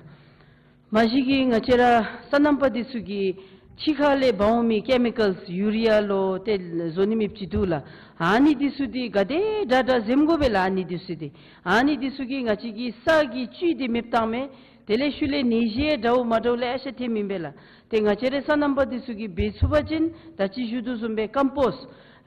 མ་གཞི་གིས་ང་བཅས་ར་སོ་ནམ་པ་འདི་ཚུ་གིས་ཕྱི་ཁ་ལས་འབག་འོང་མི་ཀེ་མི་ཀཱལསི་ཡུ་རི་ཡ་ལོ་ཏེ་བཟོ་ནི་མེདཔ་ཅིག་འདུག་ལགས། ཨ་ནི་འདི་ཚུ་འདི་ག་དེ་དྲག་དྲག་འཛེམ་དགོ་པས་ལགས། ཨ་ནི་འདི་ཚུ་འདི་ཨ་ནི་འདི་ཚུ་གིས་ང་བཅས་ཀྱི་ས་གི་བཅུད་འདི་མེདཔ་བཏང་མས། དེ་ལས་ཤུལ་ལས་ནད་གཞི་འདྲཝ་མ་འདྲཝ་ལེ་ཤ་ཐོནམ་ཨིན་པས་ལགས། ཏེ་ང་བཅས་ར་སོ་ནམ་པ་འདི་ཚུ་གིས་འབད་ཚུགས་པ་ཅིན་ད་ཅི་ཞུ་དོ་བཟུམ་སྦེ་ཀམ་པོསཊ་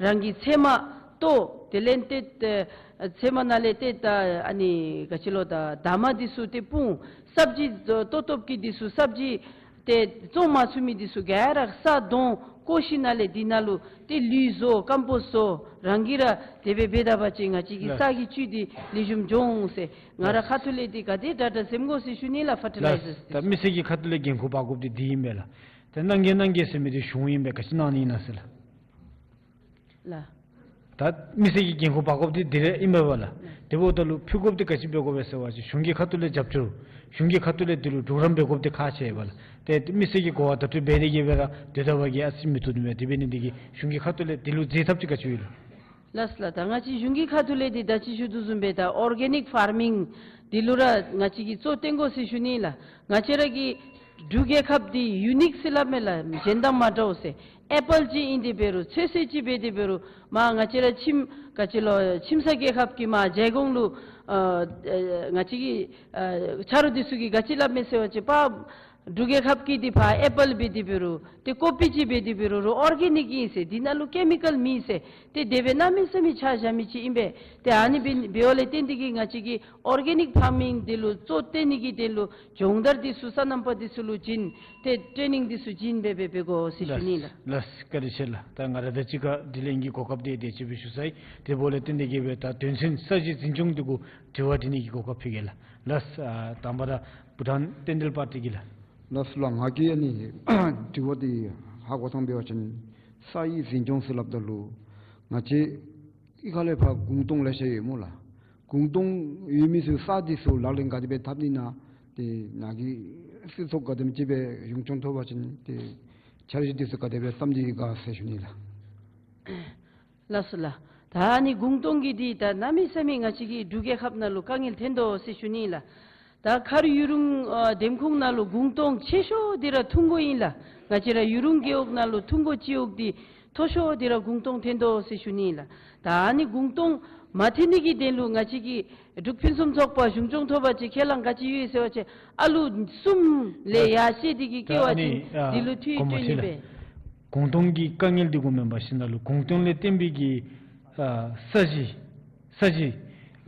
རང་གི་ཚལ་མ་ལྟོ་དེ་ལས་ཏེ་ཨ་ཚལ་མ་ནང་ལས་ཏེ་ད་ཨ་ནི་ག་ཅི་ལོ་ད་འདབ་མ་འདི་ཚུ་ཏེ་སྤུངས། སབ་ཇི་ཏོག་ཏོ་གི་འདི་ཚུ་སབ་ཇི་ཏེ་བཙོང་མ་ཚུགས་མི་འདི་ཚུ་ག་ར་ས་དོང་བརྐོ་ཞིནམ་ལས་འདི་ནང་ལུ་ཏེ་ལུད་བཟོ་ཀམ་པོསཊ་བཟོ་རང་གིས་ར་དེ་སྦེ་འབད་ད་པ་ཅིན་ང་བཅས་ཀྱི་ལགས། ས་གི་བཅུད་འདི་ལེགས་ཤོམ་འགྱོ་འོང་ཟེར། ང་ར་ལགས། ཁ་ཐུག་ལས་འདི་ག་དེ་དྲག་དྲག་འཛེམ་དགོ་ཟེར་ཞུ་ནི་ལགས། ཕར་ཊི་ལའི་ཟརསི་ལགས། འདི་ད་མི་སེར་གྱི་ཁ་ཐུག་ལས་འགན་ཁུར་འབག་དགོཔ་འདི་འདི་ཨིན་པས་ལགས། ཏེ་གནང་གེ་གནང་གེ་ཟེར་མི་འདི་གཞུང་ཨིན་པས། ག་ཅི་གནང་ནི་ཨིན་ན་ཟེར་ལགས། ལགས། ད་མི་སེར་གྱི་འགན་ཁུར་འབག་དགོཔ་འདི་འདི་ར་ཨིན་པས་ལགས། ལགས། དེ་འབདཝ་ད་ལུ་ཕུལ་དགོཔ་འདི་ག་ཅི་འབད་དགོ་པས་ཟེར་བ་ཅིན་གཞུང་གི་ཁ་ཐུག་ལས་རྒྱབ་སྐྱོར་གཞུང་གི་ཁ་ཐུག་ལས་འདི་ལུ་གྲོགས་རམ་འབད་དགོཔ་འདི་ཁག་ཆེ་བས་ལགས། ཏེ་མི་སེར་གྱིས་གོ་བ་བརྡ་སྤྲོད་འབད་དེ་གིས་སྦེ་ར་སྡོད་ད་པ་གིས་ཨ་ཙི་མི་བཏུབ་ནི་མས། དེ་འབད་ནི་འདི་གིས་གཞུང་གི་ཁ་ཐུག་ལས་འདི་ལུ་མཛད་ཐབས་ཅིག་ག་ཅི་ཡོད་ལགས། ལགས་ལགས། ད་ང་བཅས་གཞུང་གི་ཁ་ཐུག་ལས་འདི་ད་ཅི་ཞུ་དོ་བཟུམ་སྦེ་ད་ཨོར་གེ་ནིཀ་ཕར་མིང་འདི་ལུ་ར་ང་བཅས་ཀྱིས་གཙོ་བཏོན་དགོ་ཟེར་ཞུ་ནི་ལགས། ང་བཅས་ར་གི་འབྲུག་རྒྱལ་ཁབ་འདི་ཡུ་ནིཀ་ཟེར་སླབ་མས་ལགས། གཞན་དང་མ་འདྲཝ་ཟེར། ཨེ་པཱལ་ཅིག་ཨིན་ཏེ་འབད་རུང་ཚོད་བསྲེ་ཅིག་འབད་དེ་འབད་རུང་མར་ང་བཅས་ར་ཁྱིམ་ག་ཅི་ལོ་ཁྱིམ་ཚང་རྒྱལ་ཁབ་ཀྱི་མར་རྒྱལ་ཁོངས་ལུ་ཨ་ཨ་ང་བཅས་ཀྱི་ཨ་ཆ་རོགས་འདི་ཚུ་གིས་ག་ཅི་སླབ་མས་ཟེར་བ་ཅིན་པ་འབྲུག་རྒྱལ་ཁབ་ཀྱི་འདི་ཕར་ཨེ་པཱལ་འབད་དེ་འབད་རུང་ཏེ་ཀོ་པི་ཅིག་འབད་དེ་འབད་རུང་རུང་ཨོར་གེ་ནིཀ་ཨིན་ཟེར། འདི་ནང་ལུ་ཀེ་མི་ཀཱལ་མེད་ཟེར། ཏེ་དེ་སྦེ་གནམ་མེད་ས་མེད་ཆ་བཞག་མི་ཅིག་ཨིན་པས། ཏེ་ཨ་ནི་འབད་འབདཝ་ལས་བརྟེན་ཏེ་གིས་ང་བཅས་ཀྱིས་ཨོར་གེ་ནིཀ་ཕར་མིང་འདི་ལུ་གཙོ་བཏོན་ནི་གི་དོན་ལུ་སྦྱོང་བརྡར་འདི་ཚུ་སོ་ནམ་པ་འདི་ཚུ་ལུ་བྱིན་ཏེ་ཊེ་ནིང་འདི་ཚུ་བྱིན་སྦེ་སྦེ་འབད་དགོ་ཟེར་ཞུ་ནི་ལགས། ལགས་ལགས། བཀའ་དྲིན་ཆེ་ལགས། ད་ང་ར་དང་གཅིག་ཁར་དྲི་ལན་གྱི་གོ་སྐབས་འདི་དེ་ཅིག་སྦེ་ཞུ་ཚར་ཡི། དེ་འབདཝ་ལས་བརྟེན་ཏེ་གིས་སྦེ་ད་དོན་ཚན་ས་གཞི་འཛིན་སྐྱོང་འདི་གུ་དྲི་བ་དྲི་ནི་གི་གོ་སྐབས་ཕུལ་གེ་ལགས། ལགས། ཨ་དང་པ་ར་བྷུ་ཊཱན་བསྟན་འཛིན་པ་ཊི་གིས་ལགས། ལགས་སོ་ལགས། ང་གིས་ཨ་ནི་དྲི་བ་འདི་ཧ་གོ་ཐངས་འབད་བ་ཅིན་ས་གཞི་འཛིན་སྐྱོང་ཟེར་སླབ་ད་ལུ་ང་བཅས་གཡུས་ཁ་ལས་ཕར་གུང་སྟོང་ལེ་ཤ་ཡོད་སྨོ་ལགས། གུང་སྟོང་ཡོད་མི་ཚུ་ས་འདི་ཚུ་ལག་ལེན་ག་དེ་སྦེ་འཐབ་ནི་ན། ཏེ་ནཱ་གི་སྲིད་ཚོགས་ག་དེམ་ཅིག་སྦེ་གཞུང་སྐྱོང་ཐོབ་པ་ཅིན་ཏེ་འཆར་གཞི་འདི་ཚུ་ག་དེ་སྦེ་བརྩམ་སྟེ་ག་ཟེར་ཞུ་ནི་ལགས། ལགས་སོ་ལགས། ད་ཨ་ནི་གུང་སྟོང་གི་འདི་ད་གནམ་མེད་ས་མེད་ང་བཅས་ཀྱི་འབྲུག་རྒྱལ་ཁབ་ནང་ལུ་དཀའ་ངལ་ཐོན་དོ་ཟེར་ཞུ་ནི་ལགས། ད་མཁར་ཡུ་རུང་ཨ་འདེམས་ཁོངས་ནང་ལུ་གུང་སྟོང་ཆེ་ཤོས་འདི་ར་ཐུང་ཀོ་ཨིན་ལགས། ང་བཅས་ར་ཡུ་རུང་རྒེད་འོག་ནང་ལུ་ཐུང་ཀོ་སྤྱི་འོག་འདི་མཐོ་ཤོས་འདི་ར་གུང་སྟོང་ཐོན་དོ་ཟེར་ཞུ་ནི་ལགས། ད་ཨ་ནི་གུང་སྟོང་མ་ཐོན་ནི་གི་དོན་ལུ་ང་བཅས་ཀྱི་འབྲུག་ཕུན་སུམ་ཚོགས་པ་གཞུང་སྐྱོང་ཐོབ་པ་ཅིན་ཁས་བླངས་ག་ཅི་ཡོད་ཟེར་བ་ཅིན་ཨ་ལུ་གསུམ་ལས་ཡར་བཤད་དེ་གིས་སྐྱེ་བ་ཅིན་ད་ཨ་ནི་ཨ་འདི་ལུ་འཐུས་གོང་མ་སྤྲོད་ནི་ཅིག་ལགས། སྦེ། གུང་སྟོང་གི་དཀའ་ངལ་འདི་གུ་མེན་པར་ཞིནམ་ལས་གུང་སྟོང་ལས་བརྟེན་པའི་གི་ཨ་ས་གཞི་ས་གཞི་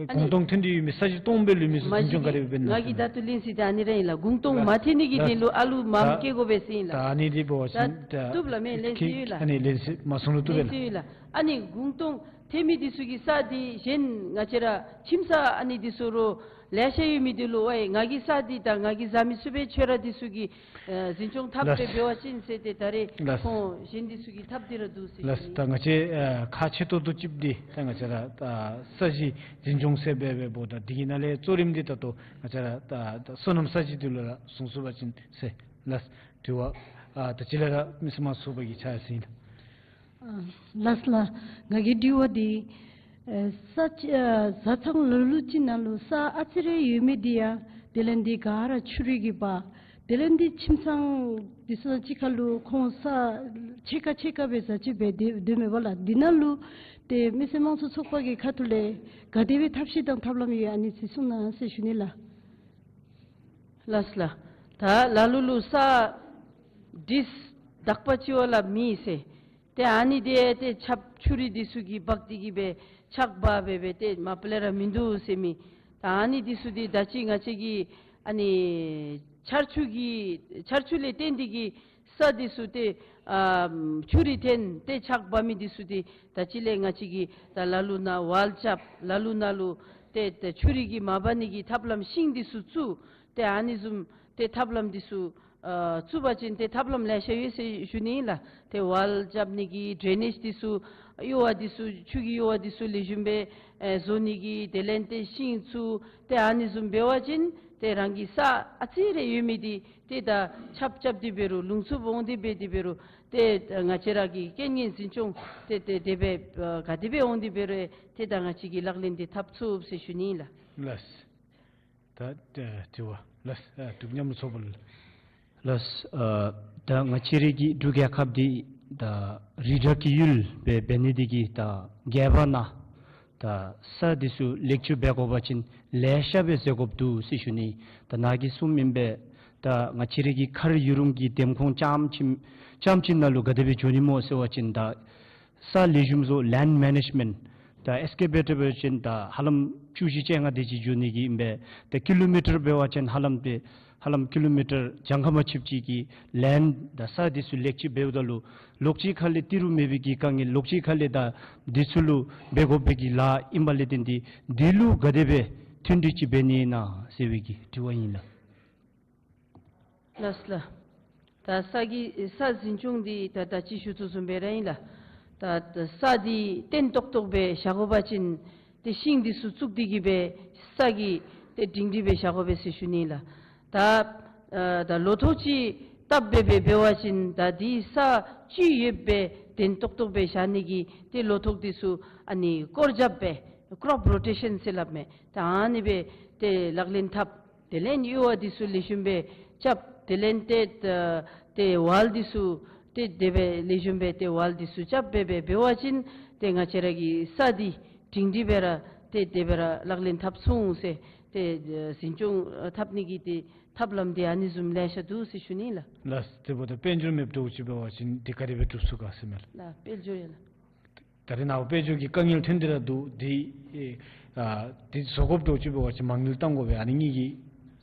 གུང་སྟོང་ཐོན་ཏེ་ཡོད་མི་ས་གཞི་སྟོང་སྦེ་ལུས་མི་ཚུ་འཛིན་སྐྱོང་ག་དེ་སྦེ་འབད་ན་ང་གིས་ད་ལྟོ་ལན་གསུངས་ཏེ་ཨ་ནི་ར་ཨིན་ལགས། གུང་སྟོང་མ་ཐོན་ནི་གི་དོན་ལུ་ཨ་ལུ་མངམ་བཀལ་དགོ་པས་ཟེར་ཨིན་ལགས། ད་ཨ་ནི་འདི་འབད་བ་ཅིན་ད་བཏུབ་ལགས། མེན་ལན་གསུངས་ཡོད་ལགས། ཨ་ནི་ལན་གསུངས་མ་གསུངས་རུང་བཏུབ་པས་ལགས། ལན་གསུངས་ཡོད་ལགས། ཨ་ནི་གུང་སྟོང་ཐོན་མི་འདི་ཚུ་གི་ས་འདི་གཞན་ང་བཅས་ར་ཁྱིམ་ས་ཨ་ནི་འདི་ཚུ་རོགས་ལེ་ཤ་ཡོད་མི་འདི་ལུ་ཝའི་ང་གི་ས་འདི་དང་ང་གིས་བཟའ་མི་ཚུ་སྦེ་ཁྱོད་ར་འདི་ཚུ་གིས་ཨ་འཛིན་སྐྱོང་འཐབ་སྦེ་ལགས། འབད་བ་ཅིན་ཟེར་ཏེ་ད་རེས་ལགས། ཁོང་གཞན་འདི་ཚུ་གིས་འཐབ་སྟེ་ར་འདུག་ཟེར་ལགས། ཞུ་ནི། ད་ང་བཅས་ཨ་ཁག་ཆེ་ཏོག་ཏོ་ཅིག་འདི་ད་ང་བཅས་ར་ཨ་ས་གཞི་འཛིན་སྐྱོང་ཟེར་འབད་འབདཝ་ད་འདི་གི་ནང་ལས་གཙོ་རིམ་འདི་ད་ལྟོ་ང་བཅས་ར་ད་ད་སོ་ནམ་ས་གཞི་འདི་ལུ་ར་བཟུང་ཚུགས་པ་ཅིན་ཟེར་ལགས། དྲི་བ་ཨ་ད་ཅི་ལས་ར་མི་སེར་དམངས་གཙོའི་ཚོགས་པ་གི་ཕྱག་ཟིན། ཨ་ལགས་ལགས། ང་གི་དྲི་བ་འདི་ཨེ་ས་ཅི་ཨ་བཟའ་ཚང་ལ་ལུ་ཅིག་ནང་ལུ་ས་ཨ་ཙི་རེ་ཡོད་མི་འདི་ཡང་དེ་ལས་འདི་ག་ར་ཆུ་རུད་ཀྱིས་འབག། དེ་ལས་འདི་ཁྱིམ་ཚང་འདི་ཚུ་གཅིག་ཁར་ལུ་ཁོང་ས་ཕྱེད་ཀ་ཕྱེད་ཀ་སྦེ་བཟའ་སྤྱོད་འབད་དེ་སྡོད་མི་འབདཝ་ལགས། འདི་ནང་ལུ་ཏེ་མི་སེར་དམངས་གཙོའི་ཚོགས་པ་གི་ཁ་ཐུག་ལས་ག་དེ་སྦེ་ཐབས་ཤེས་དང་ཐབས་ལམ་ཡོད་ཨ་ནི་ཅིག་གསུང་གནང་ཟེར་ཞུ་ནི་ལགས། ལགས་ལགས། ད་ལ་ལུ་ལུ་ས་འདི་དག་པ་ཅིག་བ་ལ་མེད་ཟེར། ཏེ་ཨ་ནི་འདི་ཏེ་ཆརཔ་ཆུ་རུད་འདི་ཚུ་གིས་འབག་སྟེ་གིས་སྦེ་ཆག་འབག་སྦེ་སྦེ་ཏེ་མ་པ་ལས་ར་མིན་འདུག་ཟེར་མི། ད་ཨ་ནི་འདི་ཚུ་འདི་ད་ཅི་ང་བཅས་ཀྱི་ཨ་ནི་ཆར་ཆུ་གི་ཆར་ཆུ་ལས་བརྟེན་ཏེ་གིས་ས་འདི་ཚུ་ཏེ་ཨ་ཆུ་རུད་ཐོན་ཏེ་ཆག་འབག་མི་འདི་ཚུ་འདི་ད་ཅི་ལས་ང་བཅས་ཀྱིས་ད་ལ་ལུ་ནང་ཝཱལ་རྐྱབ། ལ་ལུ་ནང་ལུ་ཏེ་ཏེ་ཆུ་རུད་ཀྱིས་མ་འབག་ནི་གི་ཐབས་ལམ་ཤིང་འདི་ཚུ་བཙུགས། ཏེ་ཨ་ནི་བཟུམ་ཏེ་ཐབས་ལམ་འདི་ཚུ་ཨ་བཙུགས་པ་ཅིན་ཏེ་ཐབས་ལམ་ལེ་ཤ་ཡོད་ཟེར་ཞུ་ནི་ལགས། ཏེ་ཝཱལ་རྐྱབ་ནི་གི་ཌེ་ནེཇ་འདི་ཚུ་གཡུར་བ་འདི་ཚུ་ཆུ་གི་གཡུར་བ་འདི་ཚུ་ལེགས་ཤོམ་སྦེ་ཨེ་བཟོ་ནི་གི་དེ་ལས་ཏེ་ཤིང་བཙུགས། ཏེ་ཨ་ནི་བཟུམ་འབད་བ་ཅིན་ཏེ་རང་གི་ས་ཨ་ཙི་རེ་ཡོད་མི་འདི་ཏེ་ད་ཆརཔ་རྐྱབ་སྟེ་འབད་རུང་རླུང་འཚུབ་འོང་སྟེ་འབད་དེ་འབད་རུང་ཏེ་ང་བཅས་ར་གི་རྐྱེན་ངན་འཛིན་སྐྱོང་ཏེ་ཏེ་དེ་སྦེ་ཨ་ག་དེ་སྦེ་འོང་སྟེ་འབད་རུང་ཏེ་ད་ང་བཅས་ཀྱིས་ལག་ལེན་འདི་འཐབ་ཚུགས་ཟེར་ཞུ་ནི་ལགས། ལགས། ད་ཨ་དྲི་བ་ལགས། ཨ་འབྲུག་མཉམ་རུབ་ཚོགས་པ་ལགས། ལགས། ཨ་ད་ང་བཅས་རའི་གི་འབྲུག་རྒྱལ་ཁབ་འདི་ད་རི་བྲག་གི་ཡུལ་སྦེ་འབད་ནི་འདི་གིས་ད་རྒྱལ་ཁབ་ནང་ད་ས་འདི་ཚུ་ལེགས་བཅོས་འབད་དགོ་པ་ཅིན་ལེ་ཤ་སྦེ་ཟད་དགོཔ་འདུག་ཟེར་ཞུ་ནི། ད་ནཱ་གིས་གསུངམ་ཨིན་པས། ད་ང་བཅས་རའི་གི་མཁར་ཡུ་རུང་གི་འདེམས་ཁོངས་རྐྱངམ་ཅིག་རྐྱངམ་ཅིག་ནང་ལུ་ག་དེ་སྦེ་འགྱོ་ནི་སྨོ་ཟེར་བ་ཅིན་ད་ས་ལེགས་ཤོམ་བཟོ་ལེནཌ་མེ་ནེཇ་མེནཊ། ད་ཨེགསི་ཀེ་བེ་ཊར་འབད་བ་ཅིན་ད་ཧ་ལམ་བཅུ་བཞི་བཅོ་ལྔ་དེ་ཅིག་འགྱོ་ནི་གི་ཨིན་པས། ད་ཀི་ལོ་མི་ཊར་འབད་བ་ཅིན་ཧ་ལམ་ཏེ་ཧ་ལམ་ཀི་ལོ་མི་ཊར་གྱངས་ཁ་མ་ཆོདཔ་ཅིག་གི་ལེནཌ་ད་ས་འདི་ཚུ་ལེགས་བཅོས་འབདཝ་ད་ལུ་ལོགས་ཅིག་ཁ་ལས་ཏི་རུ་མེད་པའི་གི་དཀའ་ངལ། ལོགས་ཅིག་ཁ་ལས་ད་འདི་ཚུ་ལུ་འབད་དགོ་པའི་གི་ལཱ་ཨིན་པ་ལས་བརྟེན་ཏེ་འདི་ལུ་ག་དེ་སྦེ་མཐུན་སྒྲིལ་ཅིག་འབད་ནི་ཨིན་ན་ཟེར་བའི་གི་དྲི་བ་ཨིན་ལགས། ལགས་ལགས། ད་ས་གི་ས་འཛིན་སྐྱོང་འདི་ད་ད་ཅི་ཞུ་དོ་བཟུམ་སྦེ་ར་ཨིན་ལགས། ད་ད་ས་འདི་བརྟན་ཏོག་ཏོ་སྦེ་བཞག་དགོ་པ་ཅིན་ཏེ་ཤིང་འདི་ཚུ་བཙུགས་ཏེ་གིས་སྦེ་ས་གི་ཏེ་སྒྲིང་སྒྲི་སྦེ་བཞག་དགོ་པས་ཟེར་ཞུ་ནི་ལགས། ད་ཨ་ད་ལོ་ཐོག་ཅིག་བཏབ་སྦེ་སྦེ་འབད་བ་ཅིན་ད་འདི་ས་ཅིག་ཡོདཔ་སྦེ་བརྟན་ཏོག་ཏོ་སྦེ་བཞག་ནི་གི་ཏེ་ལོ་ཐོག་འདི་ཚུ་ཨ་ནི་སྐོར་ར་རྐྱབ་སྦེ་ཀོརོཔ་རོ་ཊེ་ཤཱན་ཟེར་སླབ་མས། ད་ཨ་ནི་སྦེ་ཏེ་ལག་ལེན་འཐབ། དེ་ལས་གཡུར་བ་འདི་ཚུ་ལེགས་ཤོམ་སྦེ་རྐྱབ། དེ་ལས་ཏེ་ད་ཏེ་ཝཱལ་འདི་ཚུ་ཏེ་དེ་སྦེ་ལེགས་ཤོམ་སྦེ་ཏེ་ཝཱལ་འདི་ཚུ་རྐྱབ་སྦེ་སྦེ་འབད་བ་ཅིན་ཏེ་ང་བཅས་ར་གི་ས་འདི་སྒྲིང་སྒྲི་སྦེ་ར་ཏེ་དེ་སྦེ་ར་ལག་ལེན་འཐབ་ཚུགས་འོང་ཟེར། ཏེ་འཛིན་སྐྱོང་འཐབ་ནི་གི་ཏེ་ཐབས་ལམ་འདི་ཨ་ནི་བཟུམ་ལེ་ཤ་འདུག་ཟེར་ཞུ་ནི་ལགས། ལགས། དེ་འབདཝ་ད་དཔལ་འབྱོར་མེདཔ་འདྲཝ་ཅིག་འབད་བ་ཅིན་འདི་ག་དེ་སྦེ་སྒྲུབ་ཚུགས་ག་ཟེར་མས་ལགས། ལགས། དཔལ་འབྱོར་ཡང་ལགས། ད་རེས་ནངས་པ་དཔལ་འབྱོར་གྱི་དཀའ་ངལ་ཐོན་ཏེ་ར་འདུག། འདི་ཨེ་ཨ་འདི་བཟོ་དགོཔ་འདྲཝ་ཅིག་འབད་བ་ཅིན་མ་དངུལ་བཏང་དགོ་པས། ཨ་ནི་གཉིས་ཀྱི་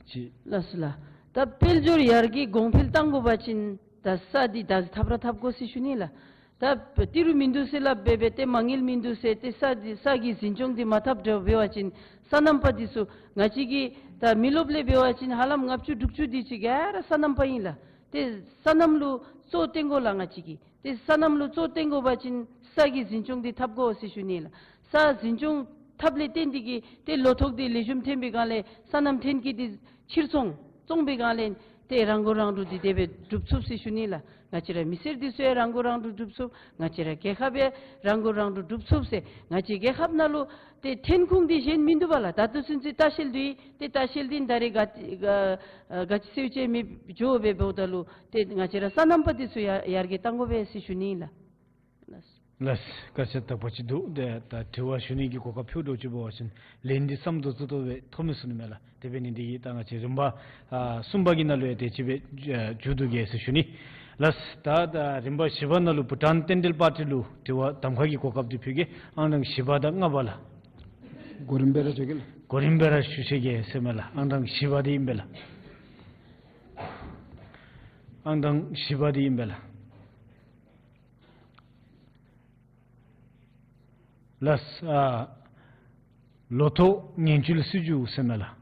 ཅིག། ལགས་སོ་ལགས། ད་དཔལ་འབྱོར་ཡར་རྒྱས་གོང་འཕེལ་བཏང་དགོ་པ་ཅིན་ད་ས་འདི་ད་འཐབ་ར་འཐབ་དགོ་ཟེར་ཞུ་ནི་ལགས། ད་ཏི་རུ་མིན་འདུག་ཟེར་སླབ་སྦེ་སྦེ་ཏེ་མ་དངུལ་མིན་འདུག་ཟེར་ཏེ་ས་འདི་ས་གི་འཛིན་སྐྱོང་འདི་མ་འཐབ་འགྱོ་འབད་བ་ཅིན་སོ་ནམ་པ་འདི་ཚུ་ང་བཅས་ཀྱི་ད་མི་རློབས་ལས་འབད་བ་ཅིན་ཧ་ལམ་ལྔ་བཅུ་དྲུག་ཅུ་འདི་ཅིག་ག་ར་སོ་ནམ་པ་ཨིན་ལགས། ཏེ་སོ་ནམ་ལུ་གཙོ་བོ་བཏོན་དགོ་ལགས་ང་བཅས་ཀྱིས། ཏེ་སོ་ནམ་ལུ་གཙོ་བཏོན་དགོ་པ་ཅིན་ས་གི་འཛིན་སྐྱོང་འདི་འཐབ་དགོ་ཟེར་ཞུ་ནི་ལགས། ས་འཛིན་སྐྱོང་འཐབ་ལས་བརྟེན་ཏེ་གིས་ཏེ་ལོ་ཐོག་འདི་ལེགས་ཤོམ་ཐོན་པའི་སྒང་ལས་སོ་ནམ་ཐོན་སྐྱེད་འདི་ཕྱིར་ཚོང་བཙོང་པའི་སྒང་ལས་ཏེ་རང་མགོ་རང་འདྲོངས་འདི་དེ་སྦེ་སྒྲུབ་ཚུགས་ཟེར་ཞུ་ནི་ལགས། ང་བཅས་ར་མི་སེར་འདི་ཚུ་ཡང་རང་མགོ་རང་འདྲོངས་སྒྲུབ་ཚུགས། ང་བཅས་ར་རྒྱལ་ཁབ་ཡང་རང་མགོ་རང་འདྲོངས་སྒྲུབ་ཚུགས་ཟེར། ང་བཅས་རྒྱལ་ཁབ་ནང་ལུ་ཏེ་ཐོན་ཁུངས་འདི་གཞན་མིན་འདུག་པ་ལགས། ད་ལྟོ་ཚུན་ཚོད་ལྟ་བཤལ་འདི་ཏེ་ལྟ་བཤལ་འདི་ད་རེས་ག་ཨ་ག་ཅི་ཟེར་བ་ཅིན་མེདཔ་འགྱོ་སྦེ་འབདཝ་ད་ལུ་ཏེ་ང་བཅས་ར་སོ་ནམ་པ་འདི་ཚུ་ཡང་ཡར་རྒྱས་བཏང་དགོ་པས་ཟེར་ཞུ་ནི་ལགས། ལགས། ལགས། བཀའ་དྲིན་དག་པ་ཅིག་འདུག། ཏེ་ད་དྲི་བ་ཞུ་ནི་གི་གོ་སྐབས་ཕུལཝ་འདྲཝ་ཅིག་འབད་བ་ཅིན་ལན་འདི་ཟམ་ཏོག་ཏོ་ཏོ་སྦེ་ཐོབ་མི་ཚུགས་ནི་མས་ལགས། དེ་འབད་ནི་འདི་གིས་ད་ང་བཅས་རིམ་པ་ཨ་གསུམ་པ་གི་ནང་ལུ་ཡང་དེ་ཅིག་སྦེ་ཨ་མཇུག་བསྡུ་གེ་ཟེར་ཞུ་ནི། ལགས། ད་ད་རིམ་པ་བཞི་པ་ནང་ལུ་བྷུ་ཊཱན་བསྟན་འབྲེལ་པར་ཊི་ལུ་དྲི་བ་གདམ་ཁ་གི་གོ་སྐབས་འདི་ཕུལ་གེ། ཨང་གྲངས་བཞི་པ་དང་ལྔ་པ་ལགས། གོ་རིམ་སྦེ་ར་ཞུ་གེ་ལགས། གོ་རིམ་སྦེ་ར་ཞུ་ཆི་གེ་ཟེར་མས་ལགས། ཨང་གྲངས་བཞི་པ་འདི་ཨིན་པས་ལགས། ཨང་གྲངས་བཞི་པ་འདི་ཨིན་པས་ལགས། ལགས། ཨ་ལོ་ཐོག་ངན་བྱུས་སྲིད་བྱུས་ཟེར་མས་ལགས།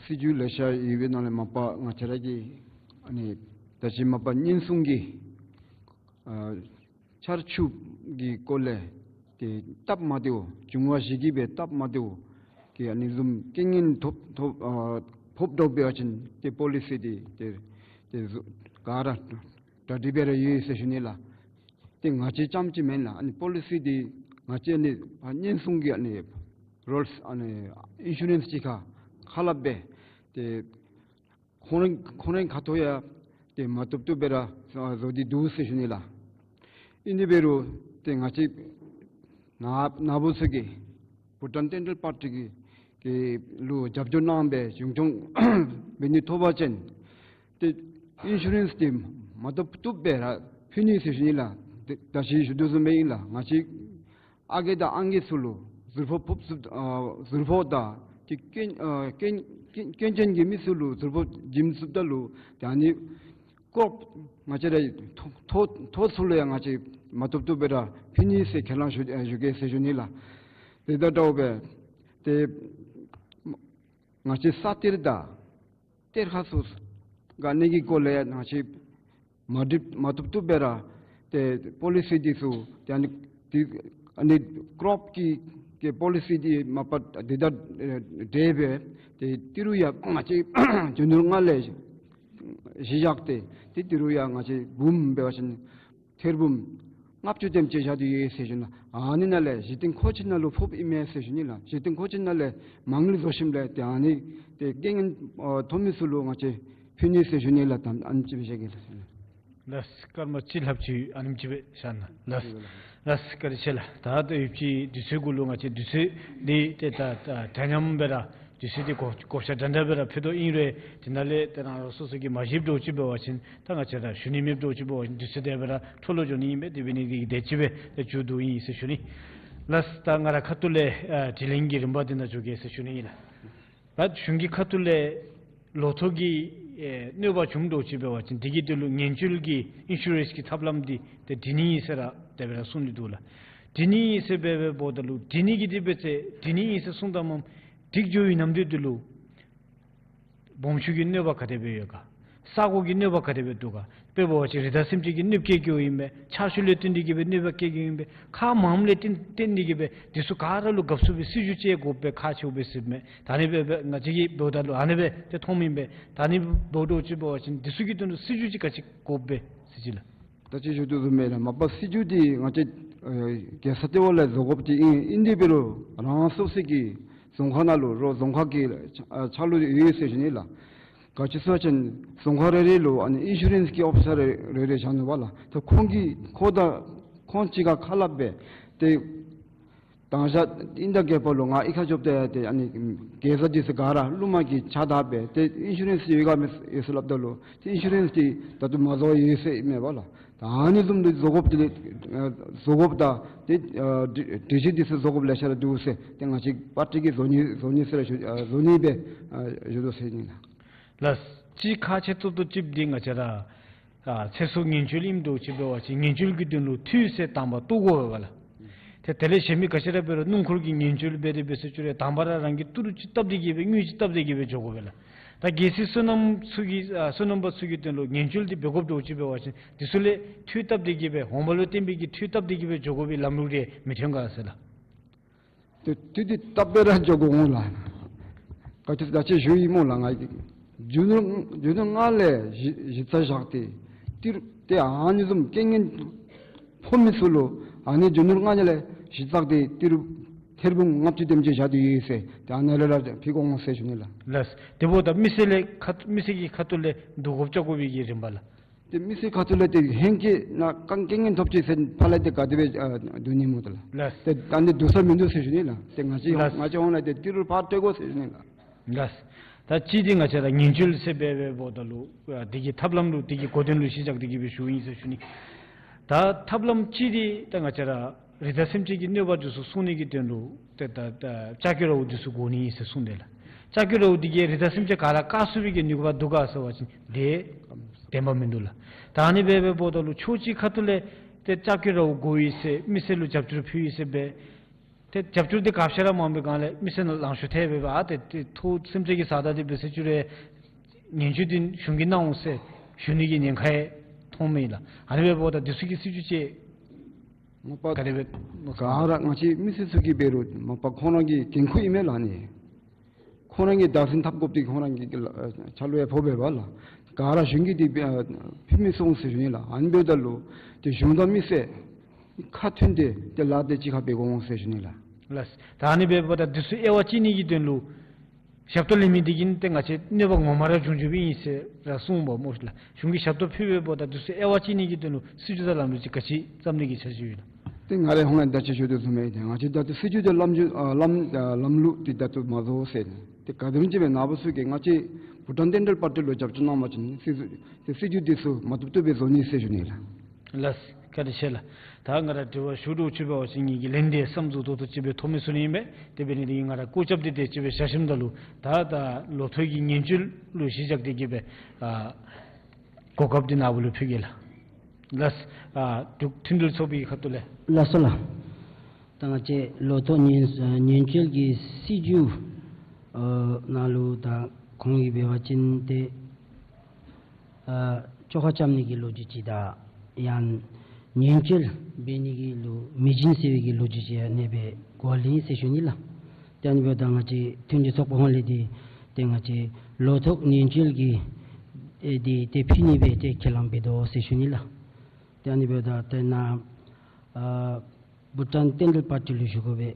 སྲིད་བྱུས་ལེ་ཤ་ཡོད་པའི་ནང་ལས་མ་པ་ང་བཅས་ར་གི་ཨ་ནི་ད་ཅི་མ་པ་ཉེན་སྲུང་གི་ཨ་ཆར་ཆུ་གི་སྐོར་ལས་ཏེ་སྟབས་མ་བདེཝ་བྱུང་བ་ཞིག་གིས་སྦེ་སྟབས་མ་བདེཝ་གི་ཨ་ནི་བཟུམ་རྐྱེན་ངན་ཐོབ་ཐོབ་ཨ་ཕོག་དོ་འབད་བ་ཅིན་ཏེ་པོ་ལི་སི་འདི་ཏེ་ཏེ་ག་ར་གྲ་སྒྲིག་སྦེ་ར་ཡོད་ཟེར་ཞུ་ནི་ལགས། ཏེ་ང་བཅས་རྐྱངམ་ཅིག་མེན་ལགས། ཨ་ནི་པོ་ལི་སི་འདི་ང་བཅས་ཨ་ནི་ཨ་ཉེན་སྲུང་གི་ཨ་ནི་རོལསི་ཨ་ནི་ཨིན་ཤུ་རེནསི་གཅིག་ཁར་ཁ་སླབ་སྦེ་ཏེ་ཁོང་ར་ཁོང་རའི་ཁ་ཐུག་ཡང་ཏེ་མ་བཏུབ་བཏུབ་སྦེ་ར་བཟོ་སྟེ་འདུག་ཟེར་ཞུ་ནི་ལགས། ཨིན་དེ་འབད་རུང་ཏེ་ང་བཅས་ན་ནཱ་བུ་ཚུ་གིས་བྷུ་ཊཱན་ཌེན་ཊཱལ་པཱར་ཊི་གི་གི་ལུ་རྒྱབ་སྐྱོར་གནང་སྦེ་གཞུང་སྐྱོང་འབད་ནི་ཐོབ་པ་ཅིན་ཏེ་ཨིན་ཤུ་རེནསི་འདི་མ་བཏུབ་བཏུབ་སྦེ་ར་ཕུལ་ནི་ཟེར་ཞུ་ནི་ལགས། ཏེ་ད་ཅི་ཞུ་དོ་བཟུམ་སྦེ་ཨིན་ལགས། ང་བཅས་ཨ་རྒས་དང་ཨང་རྒས་ཚུ་ལུ་ཟུར་ཕོག་ཕོག་ཟུར་ཨ་ཟུར་ཕོག་དང་ཏེ་སྐྱོན་ཨ་སྐྱོན་སྐྱོན་སྐྱོན་ཅན་གྱི་མི་ཚུ་ལུ་ཟུར་ཕོག་བྱིན་ཚུགསཔ་ད་ལུ་ཏེ་ཨ་ནི་ཀོརཊ་ང་བཅས་ར་ཐོ་ཐོ་ཐོ་ཚུ་ལུ་ཡང་ང་བཅས་མ་བཏུབ་བཏུབ་སྦེ་ར་ཕུལ་ནི་ཟེར་ཁས་བླངས་ཞུ་ཨ་ཞུ་གེ་ཟེར་ཞུ་ནི་ལགས། ཏེ་ད་ལྟོ་སྦེ་ཏེ་ང་བཅས་ས་གཏེར་དང་གཏེར་ཁ་ཚུ་བཀག་ནི་གི་སྐོར་ལས་ང་བཅས་མ་འགྲིག་མ་བཏུབ་བཏུབ་སྦེ་ར་ཏེ་པོ་ལི་སི་འདི་ཚུ་ཏེ་ཨ་ནི་ཏེ་ཨ་ནི་ཀོརཊ་གི་གི་པོ་ལི་སི་འདི་མ་པ་འདི་དང་འདྲ་སྦེ་ཏེ་ཏི་རུ་ཡང་ང་བཅས་རྒྱུ་ནོར་ལྔ་ལས་གཞི་བཞག་སྟེ་ཏེ་ཏི་རུ་ཡང་ང་བཅས་འབུམ་འབད་བ་ཅིན་ཐེར་འབུམ་ལྔ་བཅུ་དེམ་ཅིག་བཞག་སྟེ་ཡོད་ཟེར་ཞུ་ནི། ཨ་ནི་ནང་ལས་གཞི་རྟེན་མཁོ་ཆེ་ནང་ལུ་ཕོགཔ་ཨིན་མས་ཟེར་ཞུ་ནི་ལགས། གཞི་རྟེན་མཁོ་ཆེ་ནང་ལས་མང་ལུ་བཟོ་ཞིནམ་ལས་ཏེ་ཨ་ནི་ཏེ་རྐྱེན་ངན་ཨ་ཐོབ་མི་ཚུ་ལུ་ང་བཅས་ཕུལ་ནི་ཟེར་ཞུ་ནི་ལགས། ད་ཨ་ནི་ཅིག་སྦེ་བཤད་གེ་ལགས། ལགས། སྐར་མ་གཅིག་ལྷགཔ་ཅིག་ཨ་ནེམ་ཅིག་སྦེ་བཞག་གནང་། ལགས། ལགས། བཀའ་དྲིན་ཆེ་ལགས། ད་ལྟོ་ཡོདཔ་ཅིག་དུས་ཚོད་གུ་ལུ་ང་བཅས་དུས་ཚོད་འདི་ཏེ་ད་ད་འདྲ་མཉམ་སྦེ་ར་དུས་ཚོད་འདི་བགོ་བགོ་བཤའ་འདྲ་འདྲ་སྦེ་ར་ཕུལ་དོ་ཨིན་རུང་དེ་ནང་ལས་ཏེ་རང་རང་སོ་སོ་གིས་མ་བཞེསཔ་འདྲཝ་ཅིག་འབད་བ་ཅིན་ད་ང་བཅས་ར་ཞུ་ནི་མེདཔ་འདྲཝ་ཅིག་འབད་བ་ཅིན་དུས་ཚོད་དེ་སྦེ་ར་འཕྲོ་བརླག་འགྱོ་ནི་ཨིན་པས། དེ་འབད་ནི་འདི་གིས་དེ་ཅིག་སྦེ་ཏེ་མཇུག་བསྡུ་ཡི་ཟེར་ཞུ་ནི། ལགས། ད་ང་ར་ཁ་ཐུག་ལས་ཨ་དྲི་ལན་གྱི་རིམ་པ་འདི་ནང་འཇུག་གེ་ཟེར་ཞུ་ནི་ཨིན་ལགས། ད་གཞུང་གི་ཁ་ཐུག་ལས་ལོ་ཐོག་གི་ཨེ་གནོད་པ་བྱུངམ་འདྲཝ་ཅིག་འབད་བ་ཅིན་དེ་གི་དོན་ལུ་ངན་བྱུས་ཀྱི་ཨིན་ཤུ་རེནསི་གི་ཐབས་ལམ་འདི་ཏེ་སྒྲིག་ནི་ཨིན་ཟེར་ར་དེ་སྦེ་ར་གསུངས་ཏེ་འདུག་ལགས། སྒྲིག་ནི་ཨིན་ཟེར་སྦེ་འབདཝ་ད་ལུ་སྒྲིག་ནི་གི་དེ་སྦེ་ཟེར་སྒྲིག་ནི་ཨིན་ཟེར་གསུངམ་ད་མ་འགྲིག་འགྱོ་བའི་ནམ་དུས་འདི་ལུ་སྦོམ་ཆུང་གི་གནོད་པ་ག་དེ་སྦེ་ཡོད་ག། ས་གོ་གི་གནོད་པ་ག་དེ་སྦེ་འདུག་ག། དཔེ་འབད་བ་ཅིན་རི་དྭགས་སེམས་ཅན་གྱི་གནོདཔ་བཀལ་བཀལཝ་ཨིན་པས། ཆར་ཆུ་ལས་བརྟེན་ཏེ་གིས་སྦེ་གནོད་པ་བཀལ་བཀལཝ་ཨིན་པས། ཁ་མངམ་ལས་བརྟེན་བརྟེན་ཏེ་གིས་སྦེ་འདི་ཚུ་ག་ར་ལུ་དགའ་བསུ་སྦེ་སྲིད་བྱུས་ཅིག་དགོཔ་སྦེ་ཁག་ཆེཝ་སྦེ་ཟེརཝ་མས། ད་ཨ་ནི་སྦེ་སྦེ་ང་བཅས་ཀྱིས་འབདཝ་ད་ལུ་ཨ་ནི་སྦེ་ཏེ་མཐོངམ་ཨིན་པས། ད་ཨ་ནི་འབདཝ་འདྲཝ་ཅིག་འབད་བ་ཅིན་འདི་ཚུ་གི་དོན་ལུ་སྲིད་བྱུས་ཅིག་ག་ཅི་དགོཔ་སྦེ་ཟེར་ཅི་ལགས། ད་ཅི་ཞུ་དོ་བཟུམ་སྦེ་ལགས། མ་པ་སྲིད་བྱུས་འདི་ང་བཅས་ཨེ་རྒྱལ་ས་ལྟེ་བ་ལས་བཟོ་དགོཔ་འདི་ཨིན། ཨིན་དེ་འབད་རུང་རང་སོ་སོ་གི་རྫོང་ཁག་ནང་ལུ་རོགས་རྫོང་ཁག་གི་ཨ་ཕྱག་ལུ་ཡོད་ཟེར་ཞུ་ནི་ལགས། ག་ཅི་ཟེར་བ་ཅིན་རྫོང་ཁག་རེ་རེ་ལུ་ཨ་ནི་ཨིན་ཤུ་རེནསི་གི་ཨོ་ཕི་སར་རེ་རེ་རེ་བཞག་ནུག་པ་ལགས། ད་ཁོང་གིས་ཁོང་དང་ཁོང་གཅིག་ཁར་ཁ་སླབ་སྦེ་ཏེ་དང་ཞག་ཨིན་ཟླ་བརྒྱད་པ་ལུ་ང་གཡུས་ཁར་འགྱོཝ་ད་ཏེ་ཨ་ནི་གེ་ཛ་འདི་ཚུ་ག་ར་རླུང་མ་གིས་ཆག་ད་སྦེ་ཏེ་ཨིན་ཤུ་རེནསི་ཡོད་ག་མེད་ཡོད་ཟེར་སླབ་ད་ལུ་ཏེ་ཨིན་ཤུ་རེནསི་འདི་ད་ལྟོ་མ་བཟོ་ཡོད་ཟེར་ཨིན་མས་པ་ལགས། ད་ཨ་ནི་བཟུམ་འདི་བཟོ་དགོཔ་འདི་ལས་ཨ་བཟོ་དགོཔ་དང་ཏེ་ཨ་སྒྲིག་སྒྲིག་གཞི་འདི་ཚུ་བཟོ་དགོཔ་ལེ་ཤ་ར་འདུག་ཟེར། ཏེ་ང་བཅས་པར་ཊི་གིས་བཟོ་ནི་བཟོ་ནི་ཟེར་ཞུ་ཨ་བཟོ་ནི་སྦེ་ཨ་ཞུ་དོ་ཟེར་ཨིན་ལགས། ལགས། གཅིག་ཁག་ཆེ་ཏོག་ཏོ་ཅིག་འདི་ང་བཅས་ར་ཨ་ཚེ་སྲོག་ངན་བྱུས་ཨིནམ་འདྲཝ་ཅིག་འབད་བ་ཅིན་ངན་བྱུས་ཀྱི་དོན་ལུ་འཐུས་ཟེར་དང་པ་གཏོར་དགོ་པས་ལགས། ཏེ་དེ་ལས་གཞན་མི་ག་ཅི་ར་འབད་རུང་སྣུམ་འཁོར་གྱི་ངན་བྱུས་འབད་དེ་འབད་ཟེར་ཅི་རུང་དང་པ་ར་རང་གིས་ཏི་རུ་ཅིག་བཏབ་སྟེ་གིས་སྦེ་དངུལ་ཅིག་བཏབ་སྟེ་གིས་སྦེ་འགྱོ་དགོ་པས་ལགས། ད་གལ་སྲིད་སོ་ནམ་ཚུ་གི་ཨ་སོ་ནམ་པ་ཚུ་གི་དོན་ལུ་ངན་བྱུས་འདི་འབད་དགོཔ་འདྲཝ་ཅིག་འབད་བ་ཅིན་འདི་ཚུ་ལས་འཐུས་བཏབ་སྟེ་གིས་སྦེ་འོངམ་ལུ་བརྟེན་པའི་གི་འཐུས་བཏབ་སྟེ་གིས་སྦེ་འགྱོ་དགོ་པའི་ལམ་ལུགས་རེ་མི་ཐོན་ག་ཟེར་ལགས། ཏེ་འཐུས་འདི་བཏབ་སྦེ་ར་འགྱོ་དགོ་འོང་ལགས། ག་ཅི་ད་ཅི་ཞུ་ཡི་སྨོ་ལགས། ང་རྒྱུ་ནོར་རྒྱུ་ནོར་ལྔ་ལས་གཞི་གཞི་རྩ་བཞག་སྟེ་ཏི་རུ་ཏེ་ཨ་ནི་བཟུམ་རྐྱེན་ངན་ཕོག་མི་ཚུ་ལུ་ཨ་ནི་རྒྱུ་ནོར་ལྔ་ལས་གཞི་བཙུགས་ཏེ་ཏི་རུ་ཐེར་འབུམ་ལྔ་བཅུ་དེམ་ཅིག་བཞག་སྟེ་ཡོད་ཟེར། ཏེ་ཨ་ནཱ་ལས་ར་ཕུལ་དགོ་འོང་ཟེར་ཞུ་ནི་ལགས། ལགས། དེ་འབདཝ་ད་མི་སེར་ལས་ཁ་མི་སེར་གྱི་ཁ་ཐུག་ལས་བསྡུ་དགོཔ་རྐྱབ་དགོ་པའི་གི་རིམ་པ་ལགས། ཏེ་མི་སེར་ཁ་ཐུག་ལས་ཏེ་ཧེང་སྐལ་ནང་རྐྱེན་རྐྱེན་ངན་ཐོབ་ཅི་ཟེར་ཕར་ལས་ཏེ་ག་དེ་སྦེ་ཨ་བསྡུ་ནི་སྨོ་ད་ལགས། ལགས། ཏེ་ད་འདི་བསྡུ་ས་མིན་འདུག་ཟེར་ཞུ་ནི་ལགས། ཏེ་ང་བཅས་ལགས། ང་བཅས་འོང་ལས་ཏེ་ཏི་རུ་ཕར་སྤྲོད་དགོ་ཟེར་ཞུ་ནི་ལགས། ལགས། ད་གཅིག་འདི་ང་བཅས་ར་ངན་བྱུས་ཟེར་སྦེ་འབདཝ་ད་ལུ་ཨ་འདི་གི་ཐབས་ལམ་ལུ་འདི་གི་གོ་དོན་ལུ་གཞི་བཞག་སྟེ་གིས་སྦེ་ཞུཝ་ཨིན་ཟེར་ཞུ་ནི། ད་ཐབས་ལམ་གཅིག་འདི་ད་ང་བཅས་ར་ རི་དྭགས་སེམས་ཅན་གྱི་གནོད་པ་འདི་ཚུ་སྲུང་ནི་གི་དོན་ལུ་ཏེ་ད་ད་ལྕགས་ཀྱུ་ར་བོ་འདི་ཚུ་དགོ་ནི་ཨིན་ཟེར་གསུངས་དེས་ལགས། ལྕགས་ཀྱུ་ར་བོ་འདི་གིས་རི་དྭགས་སེམས་ཅན་ག་ར་བཀག་ཚུགས་པའི་གི་ནུས་པ་འདུག་ག་ཟེར་བ་ཅིན་དེ་བདེན་པ་མིན་འདུག་ལགས། ད་ཨ་ནི་སྦེ་འབདཝ་ད་ལུ་ཕྱོགས་གཅིག་ཁ་ཐུག་ལས་ཏེ་ལྕགས་ཀྱུ་ར་བོ་དགོ་ཡི་ཟེར་མི་སེར་ལུ་རྒྱབ་སྐྱོར་ཕུལ་ཡི་ཟེར་སྦེ་ཏེ་རྒྱབ་སྐྱོར་འདི་ག་ཤེད་ར་མ་འབད་སྒང་ལས་མི་སེར་ནང་ལང་ཤོར་ཐལ་སྦེ་སྦེ་ཨ་ཏེ་ཏེ་ཐོག་སེམས་ཅན་གྱི་ཟ་ད་འདི་འབད་ཟེར་ཅི་རུང་ངན་སྐུལ་འདི་གཞུང་གིས་གནང་འོང་ཟེར་ཞུ་ནི་གི་ཉེན་ཁ་ཡང་མཐོངམ་ཨིན་ལགས། ཨ་ནི་སྦེ་འབདཝ་ད་འདི་ཚུ་གི་སྲིད་བྱུས་ཅིག་མ་པ་ག་དེ་སྦེ་ག་ར་ང་བཅས་མི་སེར་ཚུ་གིས་འབད་རུང་མ་པ་ཁོང་ར་གི་འགན་ཁུར་ཨིན་མས་ལགས་ནི། ཁོང་ར་གིས་བདག་འཛིན་འཐབ་དགོཔ་འདི་ཁོང་ར་གི་ཨ་ཆ་ལུ་ཡང་ཕོག་པས་པ་ལགས། ག་ར་གཞུང་གིས་འདི་ཨ་ཕུལ་མི་ཚུགས་འོང་ཟེར་ཞུ་ནི་ལགས། ཨ་ནི་འབདཝ་ད་ལུ་ཏེ་གཞུང་དང་མི་སེར་ཁ་མཐུན་ཏེ་ཏེ་ལཱ་འདི་གཅིག་ཁར་འབད་དགོ་འོང་ཟེར་ཞུ་ནི་ལགས། ལགས། ད་ཨ་ནི་འབདཝ་ད་འདི་ཚུ་དབྱེ་བ་ཕྱེ་ནི་གི་དོན་ལུ་ཞབས་ཏོག་ལེན་མི་འདི་གིས་ཏེ་ང་བཅས་གནོད་པ་ངོ་མ་ར་འབྱུང་འགྱོཝ་ཨིན་ཟེར་ར་གསུངས་པ་སྨོ་ལགས། གཞུང་གིས་ཞབས་ཏོག་ཕུལ་བའི་འབདཝ་ད་འདི་ཚུ་དབྱེ་བ་ཕྱེ་ནི་གི་དོན་ལུ་སྲིད་བྱུས་དང་ལམ་ལུགས་ཅིག་ག་ཅི་བརྩམ་ནི་གི་འཆར་གཞི་ཡོད་ལགས། ཏེ་ང་ར་ཧོང་ལས་ད་ཅི་ཞུ་དོ་བཟུམ་སྦེ་ཏེ་ང་བཅས་ད་ལྟོ་སྲིད་བྱུས་དང་ལམ་ལུགས་ཨ་ལམ་ཨ་ལམ་ལུགས་འདི་ད་ལྟོ་མ་བཟོ་ཟེར་ཏེ་ག་དེམ་ཅིག་སྦེ་ནཱ་བུ་ཚུ་གིས་ང་བཅས་བྷུ་ཊཱན་བསྟན་འབྲེལ་པར་ཏི་ལུ་རྒྱབ་སྐྱོར་གནང་བ་ཅིན་སྲིད་བྱུས་ཏེ་སྲིད་བྱུས་འདི་ཚུ་མ་བཏུབ་བཏུབ་སྦེ་བཟོ་ནི་ཟེར་ཞུ་ནི་ལགས། ལགས། བཀའ་དྲིན་ཆེ་ལགས། ད་ང་ར་དྲི་བ་ཞུ་དོ་ཅིག་འབད་བ་ཅིན་ངེ་གི་ལན་འདི་བསམ་ཚུགས་ཏོག་ཏོ་ཅིག་སྦེ་ཐོབ་མི་ཚུགས་ནི་ཨིན་པས། དེ་འབད་ནི་འདི་གིས་ང་ར་སྐུ་རྒྱབ་འདི་དེ་ཅིག་སྦེ་བཞག་ཞིནམ་ད་ལུ་ད་ད་ལོ་ཐོག་གི་ཉེན་བཅོལ་ལུ་གཞི་བཞག་སྟེ་གི་སྦེ་ཨ་གོ་སྐབས་འདི་ནཱ་བུ་ལུ་ཕུལ་གེ་ལགས། ལགས། ཨ་འབྲུག་མཐུན་འབྲེལ་ཚོགས་པའི་ཁ་ཐུག་ལས། ལགས་སོ་ལགས། ད་ང་བཅས་ལོ་ཐོག་ཉེན་ཉེན་བཅོལ་གྱི་སྲིད་བྱུས་ཨ་ནང་ལུ་ད་ཁོང་གིས་འབད་བ་ཅིན་ཏེ་ཨ་བཅོ་ཁ་རྐྱབ་ནི་གི་ལོ་རྒྱུས་ཅིག་དང་ཡང་ཉེན་བཅོལ་འབད་ནི་གི་ལུ་མི་སྦྱིན་ཟེར་བའི་གི་ལོ་རྒྱུས་ཅིག་ཡང་ཨ་ནི་སྦེ་གོ་ལེན་ཟེར་ཞུ་ནི་ལགས། ཏེ་ཨ་ནི་འབདཝ་ད་ང་བཅས་མཐུན་འབྲེལ་ཚོགས་པ་ཧོང་ལས་འདི་ཏེ་ང་བཅས་ལོ་ཐོག་ཉེན་བཅོལ་གྱི་ཨེ་འདི་ཏེ་ཕུལ་ནི་སྦེ་ཏེ་ཁས་བླངས་འབད་དོ་ཟེར་ཞུ་ནི་ལགས། ཏེ་ཨ་ནི་འབདཝ་ད་ཏེ་ནཱ་ཨ་བྷུ་ཊཱན་བསྟན་འབྲེལ་པར་ཏི་ལུ་ཞུ་དགོ་པས།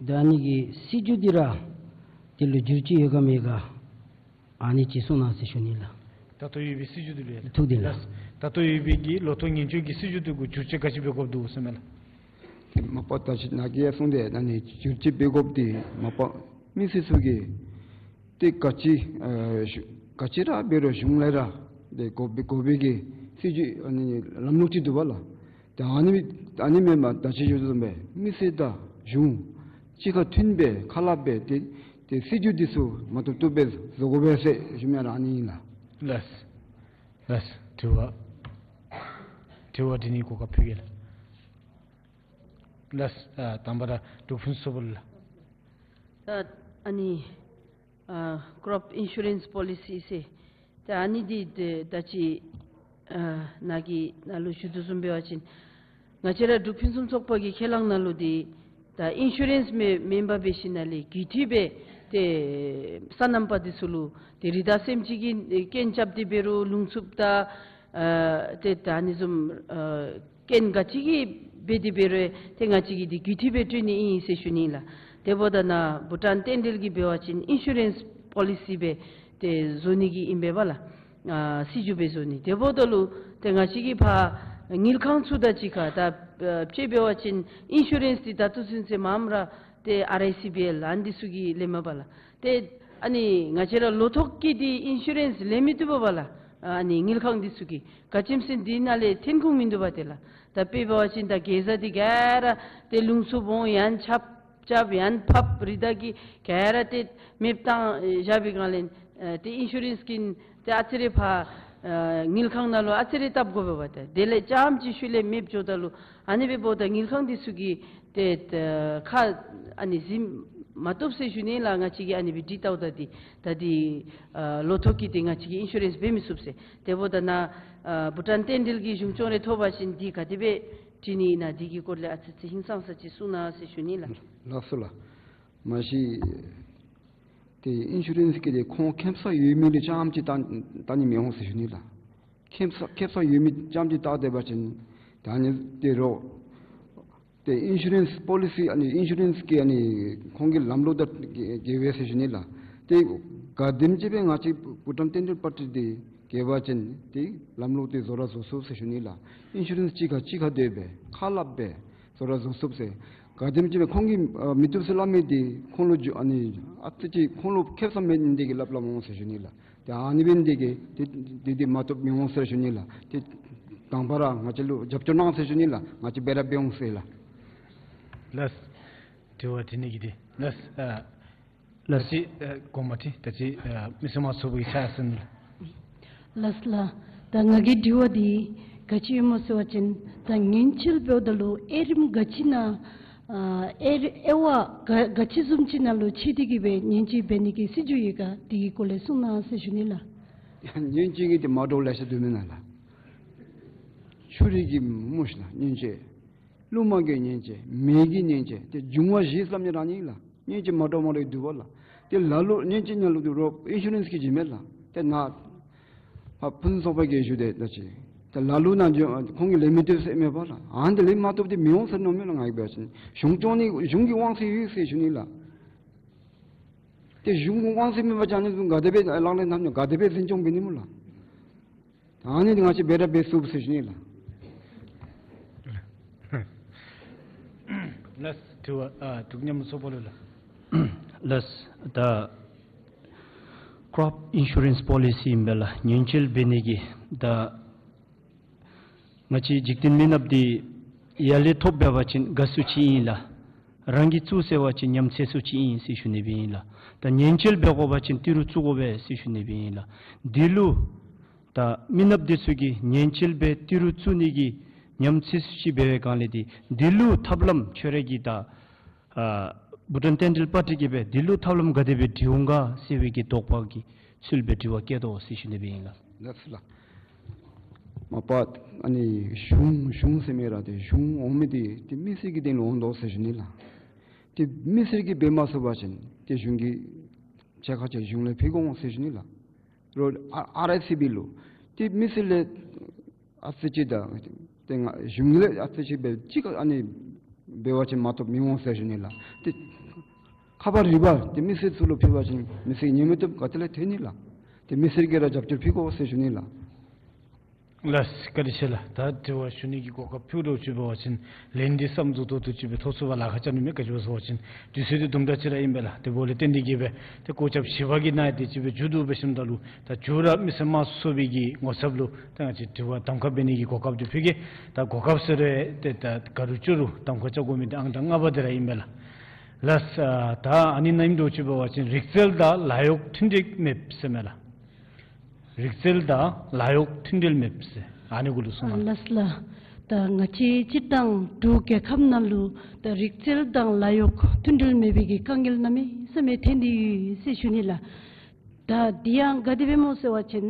ཏེ་ཨ་ནི་གི་སྲིད་བྱུས་འདི་ར་དེ་ལུ་འགྱུར་བཅོས་ཡོད་ག་མེད་ག་ཨ་ནི་ཅིག་གསུང་གནང་ཟེར་ཞུ་ནི་ལགས། ད་ལྟོ་ཡོད་པའི་སྲིད་བྱུས་འདི་ལུ་ཐུགས་བདེ་ལགས། ད་ལྟོ་ཡོད་པའི་གི་ལོ་ཐོག་ཉེན་བཅོལ་གྱི་སྲིད་བྱུས་འདི་གུ་འགྱུར་བཅོས་ག་ཅི་འབད་དགོཔ་འདུག་ཟེར་མས་ལགས། ཏེ་མ་པ་ད་ཅི་ནཱ་གིས་ཡང་གསུངས་ཏེ་ཨ་ནི་འགྱུར་བཅོས་འབད་དགོཔ་འདི་མ་པ་མི་སེར་ཚུ་གིས་ཏེ་ག་ཅི་ཨ་གཞུ་ག་ཅི་ར་འབད་རུང་གཞུང་ལས་ར་ཏེ་དགོ་པའི་དགོ་པའི་གི་སྲིད་བྱུས་ཨ་ནི་ལམ་ལུགས་ཅིག་འདུག་པ་ལགས། ཏེ་ཨ་ནི་ཨ་ནི་མེན་པར་ད་ཅི་ཞུ་དོ་བཟུམ་སྦེ་མི་སེར་དང་གཞུང་གཅིག་ཁར་མཐུན་སྦེ་ཁ་སླབ་སྦེ་ཏེ་ཏེ་སྲིད་བྱུས་འདི་ཚུ་མ་བཏུབ་བཏུབ་སྦེ་བཟོ་དགོ་པས་ཟེར་ཞུ་མི་ར་ཨ་ནི་ཨིན་ལགས། ལགས། ལགས། དྲི་བ་དྲི་བ་དྲི་ནི་གོ་སྐབས་ཕུལ་གེ་ལགས། ལགས། ཨ་དང་པ་ར་འབྲུག་ཕུན་སུམ་ཚོགས་པ་ལགས། ད་ཨ་ནི་ཨ་ཀོརོཔ་ཨིན་ཤུ་རེནསི་པོ་ལི་སི་ཟེར། ད་ཨ་ནི་འདི་ཏེ་ད་ཅི་ཨ་ནཱ་གིས་ནཱ་ལུ་ཞུ་དོ་བཟུམ་འབད་བ་ཅིན་ང་བཅས་ར་འབྲུག་ཕུན་སུམ་ཚོགས་པ་གི་ཁས་བླངས་ནང་ལུ་འདི་ད་ཨིན་ཤུ་རེནསི་མེན་མེན་པར་འབད་ཞིནམ་ལས་གུས་འདུད་སྦེ་ཏེ་སོ་ནམ་པ་འདི་ཚུ་ལུ་ཏེ་རི་དྭགས་སེམས་ཅན་གྱི་རྐྱེན་རྐྱབ་སྟེ་འབད་རུང་རླུང་འཚུབ་དང་ཨ་ཏེ་ད་ཨ་ནི་བཟུམ་ཨ་རྐྱེན་ག་ཅི་གིས་འབད་དེ་འབད་རུང་ཏེ་ང་བཅས་ཀྱིས་འདི་གུས་འདུད་སྦེ་སྤྲོད་ནི་ཨིན་ཟེར་ཞུ་ནི་ལགས། དེ་འབདཝ་ད་ནཱ་བྷུ་ཊཱན་བསྟན་འབྲེལ་གྱིས་འབད་བ་ཅིན་ཨིན་ཤུ་རེནསི་པོ་ལི་སི་སྦེ་ཏེ་བཟོ་ནི་གི་ཨིན་པས་པ་ལགས། ཨ་སྲིད་བྱུས་སྦེ་བཟོ་ནི། དེ་འབདཝ་ད་ལུ་ཏེ་ང་བཅས་ཀྱི་ཕར་དངུལ་ཁང་ཚུ་དང་གཅིག་ཁར་ད་ཨ་དཔྱེ་འབད་བ་ཅིན་ཨིན་ཤུ་རེནསི་འདི་ད་ལྟོ་ཚུན་ཚོད་མངམ་ར་ཏེ་ཨར་ཨའི་སི་བི་ཨེལ་ཨ་ནི་འདི་ཚུ་གིས་ལེན་མས་པ་ལགས། ཏེ་ཨ་ནི་ང་བཅས་ར་ལོ་ཐོག་གི་འདི་ཨིན་ཤུ་རེནསི་ལེན་མི་བཏུབ་པས་པ་ལགས། ཨ་ནི་དངུལ་ཁང་འདི་ཚུ་གིས། ག་ཅི་སྨོ་ཟེར་འདི་ནང་ལས་ཐོན་ཁུངས་མིན་འདུག་པ་ཏེ་ལགས། ད་དཔེ་འབད་བ་ཅིན་ད་གེ་ཟ་འདི་ག་ར་ཏེ་རླུང་འཚུབ་འོང་ཡང་ཆརཔ་རྐྱབ་ཡང་ཕབ་རི་དྭགས་ཀྱིས་ག་ར་ཏེ་མེདཔ་བཏང་བཞག་པའི་སྒང་ལས་ཨ་ཏེ་ཨིན་ཤུ་རེནསི་གིས་ཏེ་ཨ་ཙི་རེ་ཕར་ཨ་དངུལ་ཁང་ནང་ལུ་ཨ་ཙི་རེ་བཏབ་དགོ་པས་པ་ཏེ། དེ་ལས་རྐྱངམ་ཅིག་ཤུལ་ལས་མེདཔ་འགྱོཝ་ད་ལུ་ཨ་ནི་སྦེ་འབདཝ་ད་དངུལ་ཁང་འདི་ཚུ་གིས་ཏེ་ཏེ་ཁ་ཨ་ནི་ཟིན་མ་བཏུབ་ཟེར་ཞུ་ནི་ལགས། ང་བཅས་ཀྱིས་ཨ་ནི་སྦེ་དྲི་བལྟཝ་ད་འདི་ད་འདི་ཨ་ལོ་ཐོག་གི་འདི་ང་བཅས་ཀྱིས་ཨིན་ཤུ་རེནསི་འབད་མི་ཚུགས་ཟེར། དེ་འབདཝ་ད་ནཱ་ཨ་བྷུ་ཊཱན་བསྟན་འབྲེལ་གྱི་གཞུང་སྐྱོང་རེ་ཐོབ་པ་ཅིན་འདི་ག་དེ་སྦེ་དྲི་ནི་ཨིན་ན་འདི་གི་སྐོར་ལས་ཨ་ཙི་ཙི་ཧིང་སངས་ས་ཅིག་གསུང་གནང་ཟེར་ཞུ་ནི་ལགས། ལགས་སོ་ལགས། མ་གཞི་ཏེ་ཨིན་ཤུ་རེནསི་གི་འདི་ཁོང་ཁེབ་ས་ཡོད་མི་ལུ་རྐྱངམ་ཅིག་བལྟ་བལྟ་ནི་མི་འོང་ཟེར་ཞུ་ནི་ལགས། ཁེབ་ས་ཁེབ་ས་ཡོད་མི་རྐྱངམ་ཅིག་བལྟ་སྡོད་པ་ཅིན་ད་ཨ་ནི་ཏེ་རོགས་ཏེ་ཨིན་ཤུ་རེནསི་པོ་ལི་སི་ཨ་ནི་ཨིན་ཤུ་རེནསི་གི་ཨ་ནི་ཁོང་གི་ལམ་ལུགས་དང་འགལ་འགལ་བས་ཟེར་ཞུ་ནི་ལགས། ཏེ་ག་དེམ་ཅིག་སྦེ་ང་བཅས་བྷུ་ཊཱན་བསྟན་འབྲེལ་པར་ཊི་འདི་འགལ་བ་ཅིན་ཏེ་ལམ་ལུགས་འདི་བཟོ་ར་བཟོ་ཚུགས་ཟེར་ཞུ་ནི་ལགས། ཨིན་ཤུ་རེནསི་གཅིག་ཁར་གཅིག་ཁར་སྡོད་སྦེ་ཁ་སླབ་སྦེ་བཟོ་ར་བཟོ་ཚུགས་ཟེར། ག་དེམ་ཅིག་སྦེ་ཁོང་གིས་ཨ་མི་བཏུབ་ཟེར་སླབ་མི་འདི་ཁོང་ལུ་འགྱོ་ཨ་ནི་ཨ་ཙི་ཅིག་ཁོང་ལུ་ཁེབ་ས་མེད་ནི་འདི་གིས་སླབ་སླབ་འོང་ཟེར་ཞུ་ནི་ལགས། ཏེ་ཨ་ནི་འབད་ནི་འདི་གིས་ཏེ་འདི་འདི་མ་བཏུབ་མི་འོང་ཟེར་ཞུ་ནི་ལགས། ཏེ་དང་པ་ར་ང་བཅས་ལུ་རྒྱབ་སྐྱོར་གནང་ཟེར་ཞུ་ནི་ལགས། ང་བཅས་འབད་ར་འབད་འོང་ཟེར་ལགས། ལགས། དྲི་བ་དྲི་ནི་གི་འདི། ལགས། ཨ་ལགས། ད་ཅི་ཨ་གོ་མ་ཅི་ད་ཅི་ཨ་མི་སེར་དམངས་གཙོའི་ཕྱག་སེན། ལགས་ལགས། ད་ང་གི་དྲི་བ་འདི་ག་ཅི་ཨིན་མོ་ཟེར་བ་ཅིན་ད་ཉེན་བཅོལ་འབདཝ་ད་ལུ་དབྱེ་རིམ་ག་ཅི་ནང་ཨ་དབྱེ་དབྱེ་བ་ག་ག་ཅི་བཟུམ་ཅིག་ནང་ལུ་ཕྱེ་སྟེ་གི་སྦེ་ཉེན་བཅོལ་འབད་ནི་གི་སྲིད་བྱུས་ཡོད་ག་དེ་གི་སྐོར་ལས་གསུང་གནང་ཟེར་ཞུ་ནི་ལགས། ཉེན་བཅོལ་གྱི་དེ་མ་འདྲཝ་ལེ་ཤ་འདུག་མེན་ན་ལགས། ཆུ་རིས་ཀྱི་མོ་ཤིག་ལགས་ཉེན་བཅོལ། རླུང་མ་གི་ཉེན་བཅོལ། མེ་གི་ཉེན་བཅོལ། ཏེ་འབྱུང་བ་བཞི་བསམ་ནི་ར་ནི་ལགས། ཉེན་བཅོལ་མ་འདྲཝ་མ་འདྲཝ་འདུག་པ་ལགས། ཏེ་ལ་ལུ་ཉེན་བཅོལ་ནང་ལུ་འདུག་རོགས་ཨིན་ཤུ་རེནསི་གི་བྱིན་མས་ལགས། ཏེ་ང་ཕ་ཕུན་ཚོགས་པ་གིས་ཞུ་དེ་ད་ཅི། ཏེ་ལ་ལུ་ནང་འབྱུང་ཁོང་གིས་ལེན་མི་བཏུབ་ཟེར་མེད་པ་ལགས། ཨ་ནི་ལེན་མ་བཏུབ་དེ་མི་འོང་ཟེར་མནོཝ་མས་ལགས། ང་གིས་འབད་བ་ཅིན་གཞུང་སྐྱོང་ནི་གཞུང་གི་དབང་ཚད་ཡོད་ཟེར་ཞུ་ནི་ལགས། ཏེ་གཞུང་གི་དབང་ཚད་མེད་པ་ཅིན་ཨ་ནི་ག་དེ་སྦེ་ལག་ལེན་འཐབ་ནི་ག་དེ་སྦེ་འཛིན་སྐྱོང་འབད་ནི་སྨོ་ལགས། ད་ཨ་ནི་ང་བཅས་འབད་ར་འབད་ཚུགས་ཟེར་ཞུ་ནི་ལགས། ལགས། དྲི་བ་ཨ་འབྲུག་མཉམ་ཚོགས་པ་ལུ་ལགས། ལགས། ད་ཀྲོཔ་ཨིན་ཤུ་རེནསི་པོ་ལི་སི་ཨིན་པས་ལགས། ཉེན་བཅོལ་འབད་ནི་གི་ད་ང་བཅས་འཇིག་རྟེན་མི་ནགཔ་འདི་ཡར་ལས་ཐོབ་འབད་བ་ཅིན་དགའ་སུ་ཅིག་ཨིན་ལགས། རང་གིས་བཙུགས་ཟེར་བ་ཅིན་ཉམས་ཚད་སུ་ཅིག་ཨིན་ཟེར་ཞུ་ནི་སྦེ་ཨིན་ལགས། ད་ཉེན་བཅོལ་འབད་དགོ་པ་ཅིན་ཏི་རུ་བཙུགས་དགོ་པས་ཟེར་ཞུ་ནི་སྦེ་ཨིན་ལགས། འདི་ལུ་ད་མི་ནགཔ་འདི་ཚུ་གིས་ཉེན་བཅོལ་སྦེ་ཏི་རུ་བཙུགས་ནི་གི་ཉམས་ཚད་སུ་ཅིག་འབད་བའི་སྒང་ལས་འདི་འདི་ལུ་ཐབས་ལམ་ཁྱོད་ར་གིས་ད་ཨ་བྷུ་ཊཱན་བསྟན་འགྲོའི་པར་ཊི་གིས་སྦེ་འདི་ལུ་ཐབས་ལམ་ག་དེ་སྦེ་སྒྲིག་འོང་ག་ཟེར་བའི་གི་དོགས་པ་གི་ཚུལ་སྦེ་དྲི་བ་བཀོད་དོ་ཟེར་ཞུ་ནི་སྦེ་ཨིན་ལགས། ལགས་སོ་ལགས། མ་པ་ཨ་ནི་གཞུང་གཞུང་ཟེར་མི་ར་ཏེ་གཞུང་འོང་མི་འདི་ཏེ་མི་སེར་གྱི་དོན་ལུ་འོང་དོ་ཟེར་ཞུ་ནི་ལགས། ཏེ་མི་སེར་གྱིས་འབད་མ་ཚུགས་པ་ཅིན་ཏེ་གཞུང་གི་ཕྱག་ཁར་ཅིག་གཞུང་ལས་ཕུལ་དགོ་འོང་ཟེར་ཞུ་ནི་ལགས། རོགས་ཨ་ཨར་ཨའི་སི་བི་ལུ་ཏེ་མི་སེར་ལས་ཨ་ཙི་ཅིག་དང་ཏེ་ང་གཞུང་ལས་ཨ་ཙི་ཅིག་འབད་ཅིག་ཨ་ནི་འབད་བ་ཅིན་མ་གཏོགས་མི་འོང་ཟེར་ཞུ་ནི་ལགས། ཏེ་ཁ་པར་རིག་པ་ཏེ་མི་སེར་ཚུ་ལུ་ཕུལ་བ་ཅིན་མི་སེར་ཉན་མི་བཏུབ་ག་ཏེ་ལས་ཐོན་ནི་ལགས། ཏེ་མི་སེར་གྱིས་ར་རྒྱབ་སྐྱོར་ཕུལ་དགོ་ཟེར་ཞུ་ནི་ལགས། ལགས། བཀའ་དྲིན་ཆེ་ལགས། ད་དྲི་བ་ཞུ་ནི་གི་གོ་སྐབས་ཕུལ་དོ་ཅིག་འབད་བ་ཅིན་ལན་འདི་བསམ་རྫོགས་ཏོག་ཏོ་ཅིག་སྦེ་ཐོབ་ཚུགས་པར་ལཱ་ཁག་རྐྱབ་ནི་མས། ག་ཅི་སྦེ་ཟེར་བ་ཅིན་དུས་ཚོད་འདི་དུམ་གྲ་ཅིག་ར་ཨིན་པས་ལགས། དེ་འབདཝ་ལས་བརྟེན་ཏེ་གིས་སྦེ་ཏེ་སྐོར་རྐྱབ་བཞི་པ་གི་ནང་དེ་ཅིག་སྦེ་མཇུག་བསྡུ་འབད་ཞིནམ་ད་ལུ་ད་མཇུག་ར་མི་སེར་དམངས་གཙོའི་གི་ངོ་ཚབ་ལུ་ད་ང་བཅས་དྲི་བ་གདམ་ཁ་འབད་ནི་གི་གོ་སྐབས་འདི་ཕུལ་གེ། ད་གོ་སྐབས་ཟེར་རུང་ཏེ་ད་ག་རུང་ཅོག་རུང་གདམ་ཁ་རྐྱབ་དགོ་མི་འདི་ཨང་དང་ལྔ་པ་འདི་ར་ཨིན་པས་ལགས། ལགས། ད་ཨ་ནི་ནང་ཨིནམ་འདྲཝ་ཅིག་འབད་བ་ཅིན་རིག་རྩལ་དང་ལཱ་གཡོག་མཐུན་འབྲེལ་མེདཔ་ཟེར་མས་ལགས། རིག་རྩལ་དང་ལཱ་གཡོག་མཐུན་འབྲེལ་མེདཔ་ཟེར་ཨ་ནི་གུ་ལུ་གསུངས་ལགས། ལགས་ལགས། ད་ང་བཅས་སྤྱིར་བཏང་འབྲུག་རྒྱལ་ཁབ་ནང་ལུ་ད་རིག་རྩལ་དང་ལཱ་གཡོག་མཐུན་འབྲེལ་མེད་པའི་གི་དཀའ་ངལ་གནམ་མེད་ས་མེད་ཐོན་ཏེ་ཡོད་ཟེར་ཞུ་ནི་ལགས། ད་འདི་ཡང་ག་དེ་སྦེ་སྨོ་ཟེར་བ་ཅིན་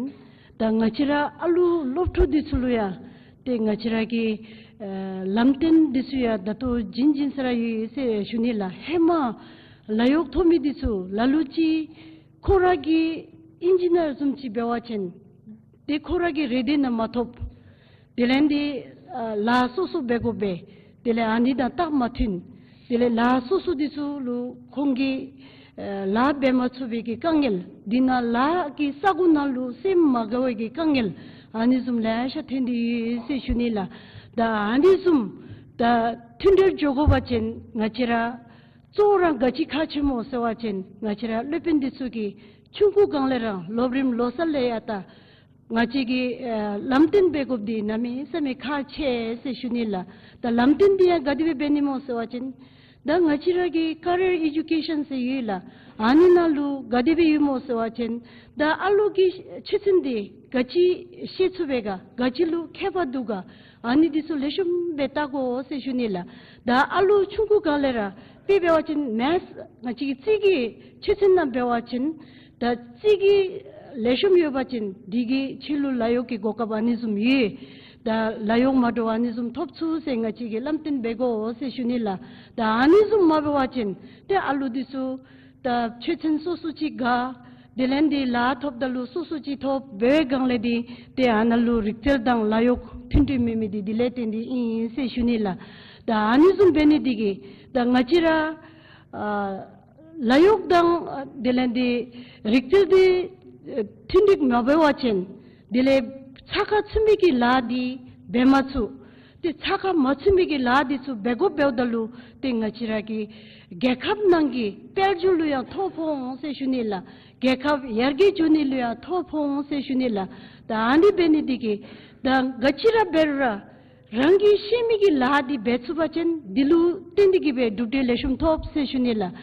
ད་ང་བཅས་ར་ཨ་ལུ་སློབ་ཕྲུག་འདི་ཚུ་ལུ་ཡང་ཏེ་ང་བཅས་ར་གི་ཨ་ལམ་སྟོན་འདི་ཚུ་ཡང་ད་ལྟོ་བྱིན་བྱིན་ས་ར་ཡོད་ཟེར་ཞུ་ནི་ལགས། ཧེ་མ་ལཱ་གཡོག་ཐོབ་མི་འདི་ཚུ་ལ་ལུ་ཅིག་ཁོ་ར་གི་ཨིན་ཇི་ནི་ཡར་བཟུམ་ཅིག་འབད་བ་ཅིན་ཏེ་ཁོ་ར་གི་རེ་འདོད་ནང་མ་ཐོབ། དེ་ལས་འདི་ཨ་ལཱ་སོ་སོ་འབད་དགོ་པས། དེ་ལས་ཨ་ནི་དང་རྟགས་མ་མཐུན། དེ་ལས་ལཱ་སོ་སོ་འདི་ཚུ་ལུ་ཁོང་གིས་ཨ་ལཱ་འབད་མ་ཚུགས་པའི་གི་དཀའ་ངལ། འདི་ནང་ལཱ་གི་ས་གོ་ནང་ལུ་སེམས་མ་དགའ་བའི་གི་དཀའ་ངལ་ཨ་ནི་བཟུམ་ལེ་ཤ་ཐོན་ཏེ་ཡོད་ཟེར་ཞུ་ནི་ལགས། ད་ཨ་ནི་བཟུམ་ད་མཐུན་འབྲེལ་འགྱོ་དགོ་པ་ཅིན་ང་བཅས་ར་གཙོ་བོ་ར་ག་ཅི་ཁག་ཆེ་སྨོ་ཟེར་བ་ཅིན་ང་བཅས་ར་སློབ་དཔོན་འདི་ཚུ་གིས་ཆུང་ཀུ་སྒང་ལས་ར་སློབ་རིམ་ལོ་གསར་ལས་ཡར་ད་ང་བཅས་ཀྱིས་ཨ་ལམ་སྟོན་འབད་དགོཔ་འདི་གནམ་མེད་ས་མེད་ཁག་ཆེ་ཟེར་ཞུ་ནི་ལགས། ད་ལམ་སྟོན་འདི་ཡང་ག་དེ་སྦེ་འབད་ནི་སྨོ་ཟེར་བ་ཅིན་ད་ང་བཅས་ར་གི་ཀེ་རི་ཡར་ཨེ་ཌུ་ཀེ་ཤཱན་ཟེར་ཡོད་ལགས། ཨ་ནི་ནང་ལུ་ག་དེ་སྦེ་ཡོད་སྨོ་ཟེར་བ་ཅིན་ད་ཨ་ལུ་གི་ཆོས་ཚན་འདི་ག་ཅི་ཤེས་ཚུགས་པས་ག་ག་ཅི་ལུ་མཁས་པ་འདུག་ག་ཨ་ནི་འདི་ཚུ་ལེགས་ཤོམ་སྦེ་བལྟ་དགོ་ཟེར་ཞུ་ནི་ལགས། ད་ཨ་ལུ་ཆུང་ཀུ་སྒང་ལས་ར་དཔེ་འབད་བ་ཅིན་མེཐསི་ང་བཅས་ཀྱི་རྩིས་ཀྱི་ཆོས་ཚན་ནང་འབད་བ་ཅིན་ད་རྩིས་ཀྱི་ལེགས་ཤོམ་ཡོད་པ་ཅིན་འདི་གིས་ཁྱོད་ལུ་ལཱ་གཡོག་གི་གོ་སྐབས་ཨ་ནི་བཟུམ་ཡོད། ད་ལཱ་གཡོག་མ་འདྲཝ་ཨ་ནི་བཟུམ་ཐོབ་ཚུགས་ཟེར་ང་བཅས་ཀྱིས་ལམ་སྟོན་འབད་དགོ་ཟེར་ཞུ་ནི་ལགས། ད་ཨ་ནི་བཟུམ་མ་འབད་བ་ཅིན་ཏེ་ཨ་ལུ་འདི་ཚུ་ད་ཆོས་ཚན་སོ་སོ་ཅིག་དགའ། དེ་ལས་འདི་ལཱ་ཐོབ་ད་ལུ་སོ་སོ་ཅིག་ཐོབ་འབད་བའི་སྒང་ལས་འདི་ཏེ་ཨ་ནཱ་ལུ་རིག་རྩལ་དང་ལཱ་གཡོག་མཐུན་འབྲེལ་མེད་མི་འདི་འདི་ལས་བརྟེན་ཏེ་ཨིན་ཟེར་ཞུ་ནི་ལགས། ད་ཨ་ནི་བཟུམ་འབད་ནི་འདི་གིས་ད་ང་བཅས་ར་ཨ་ལཱ་གཡོག་དང་ཨ་དེ་ལས་འདི་རིག་རྩལ་འདི་ཨ་མཐུན་འགྲིག་མ་འབད་བ་ཅིན་དེ་ལས་ཚགས་ཁར་ཚུད་མི་གི་ལཱ་འདི་འབད་མ་ཚུགས། ཏེ་ཚགས་ཁར་མ་ཚུད་མི་གི་ལཱ་འདི་ཚུ་འབད་དགོཔ་འབདཝ་ད་ལུ་ཏེ་ང་བཅས་ར་གི་རྒྱལ་ཁབ་ནང་གི་དཔལ་འབྱོར་ལུ་ཡང་ཐོ་ཕོག་འོང་ཟེར་ཞུ་ནི་ལགས། རྒྱལ་ཁབ་ཡར་རྒྱས་འགྱོ་ནི་ལུ་ཡང་ཐོ་ཕོག་འོང་ཟེར་ཞུ་ནི་ལགས། ད་ཨ་ནི་འབད་ནི་འདི་གིས་ད་ག་ཅི་ར་འབད་རུང་ར་ རང་གིས་ཤེས་མི་གི་ལཱ་འདི་འབད་ཚུགས་པ་ཅིན་འདི་ལུ་བརྟེན་ཏེ་གི་སྦེ་གྲུབ་འབྲས་ལེགས་ཤོམ་ཐོབ་ཟེར་ཞུ་ནི་ལགས།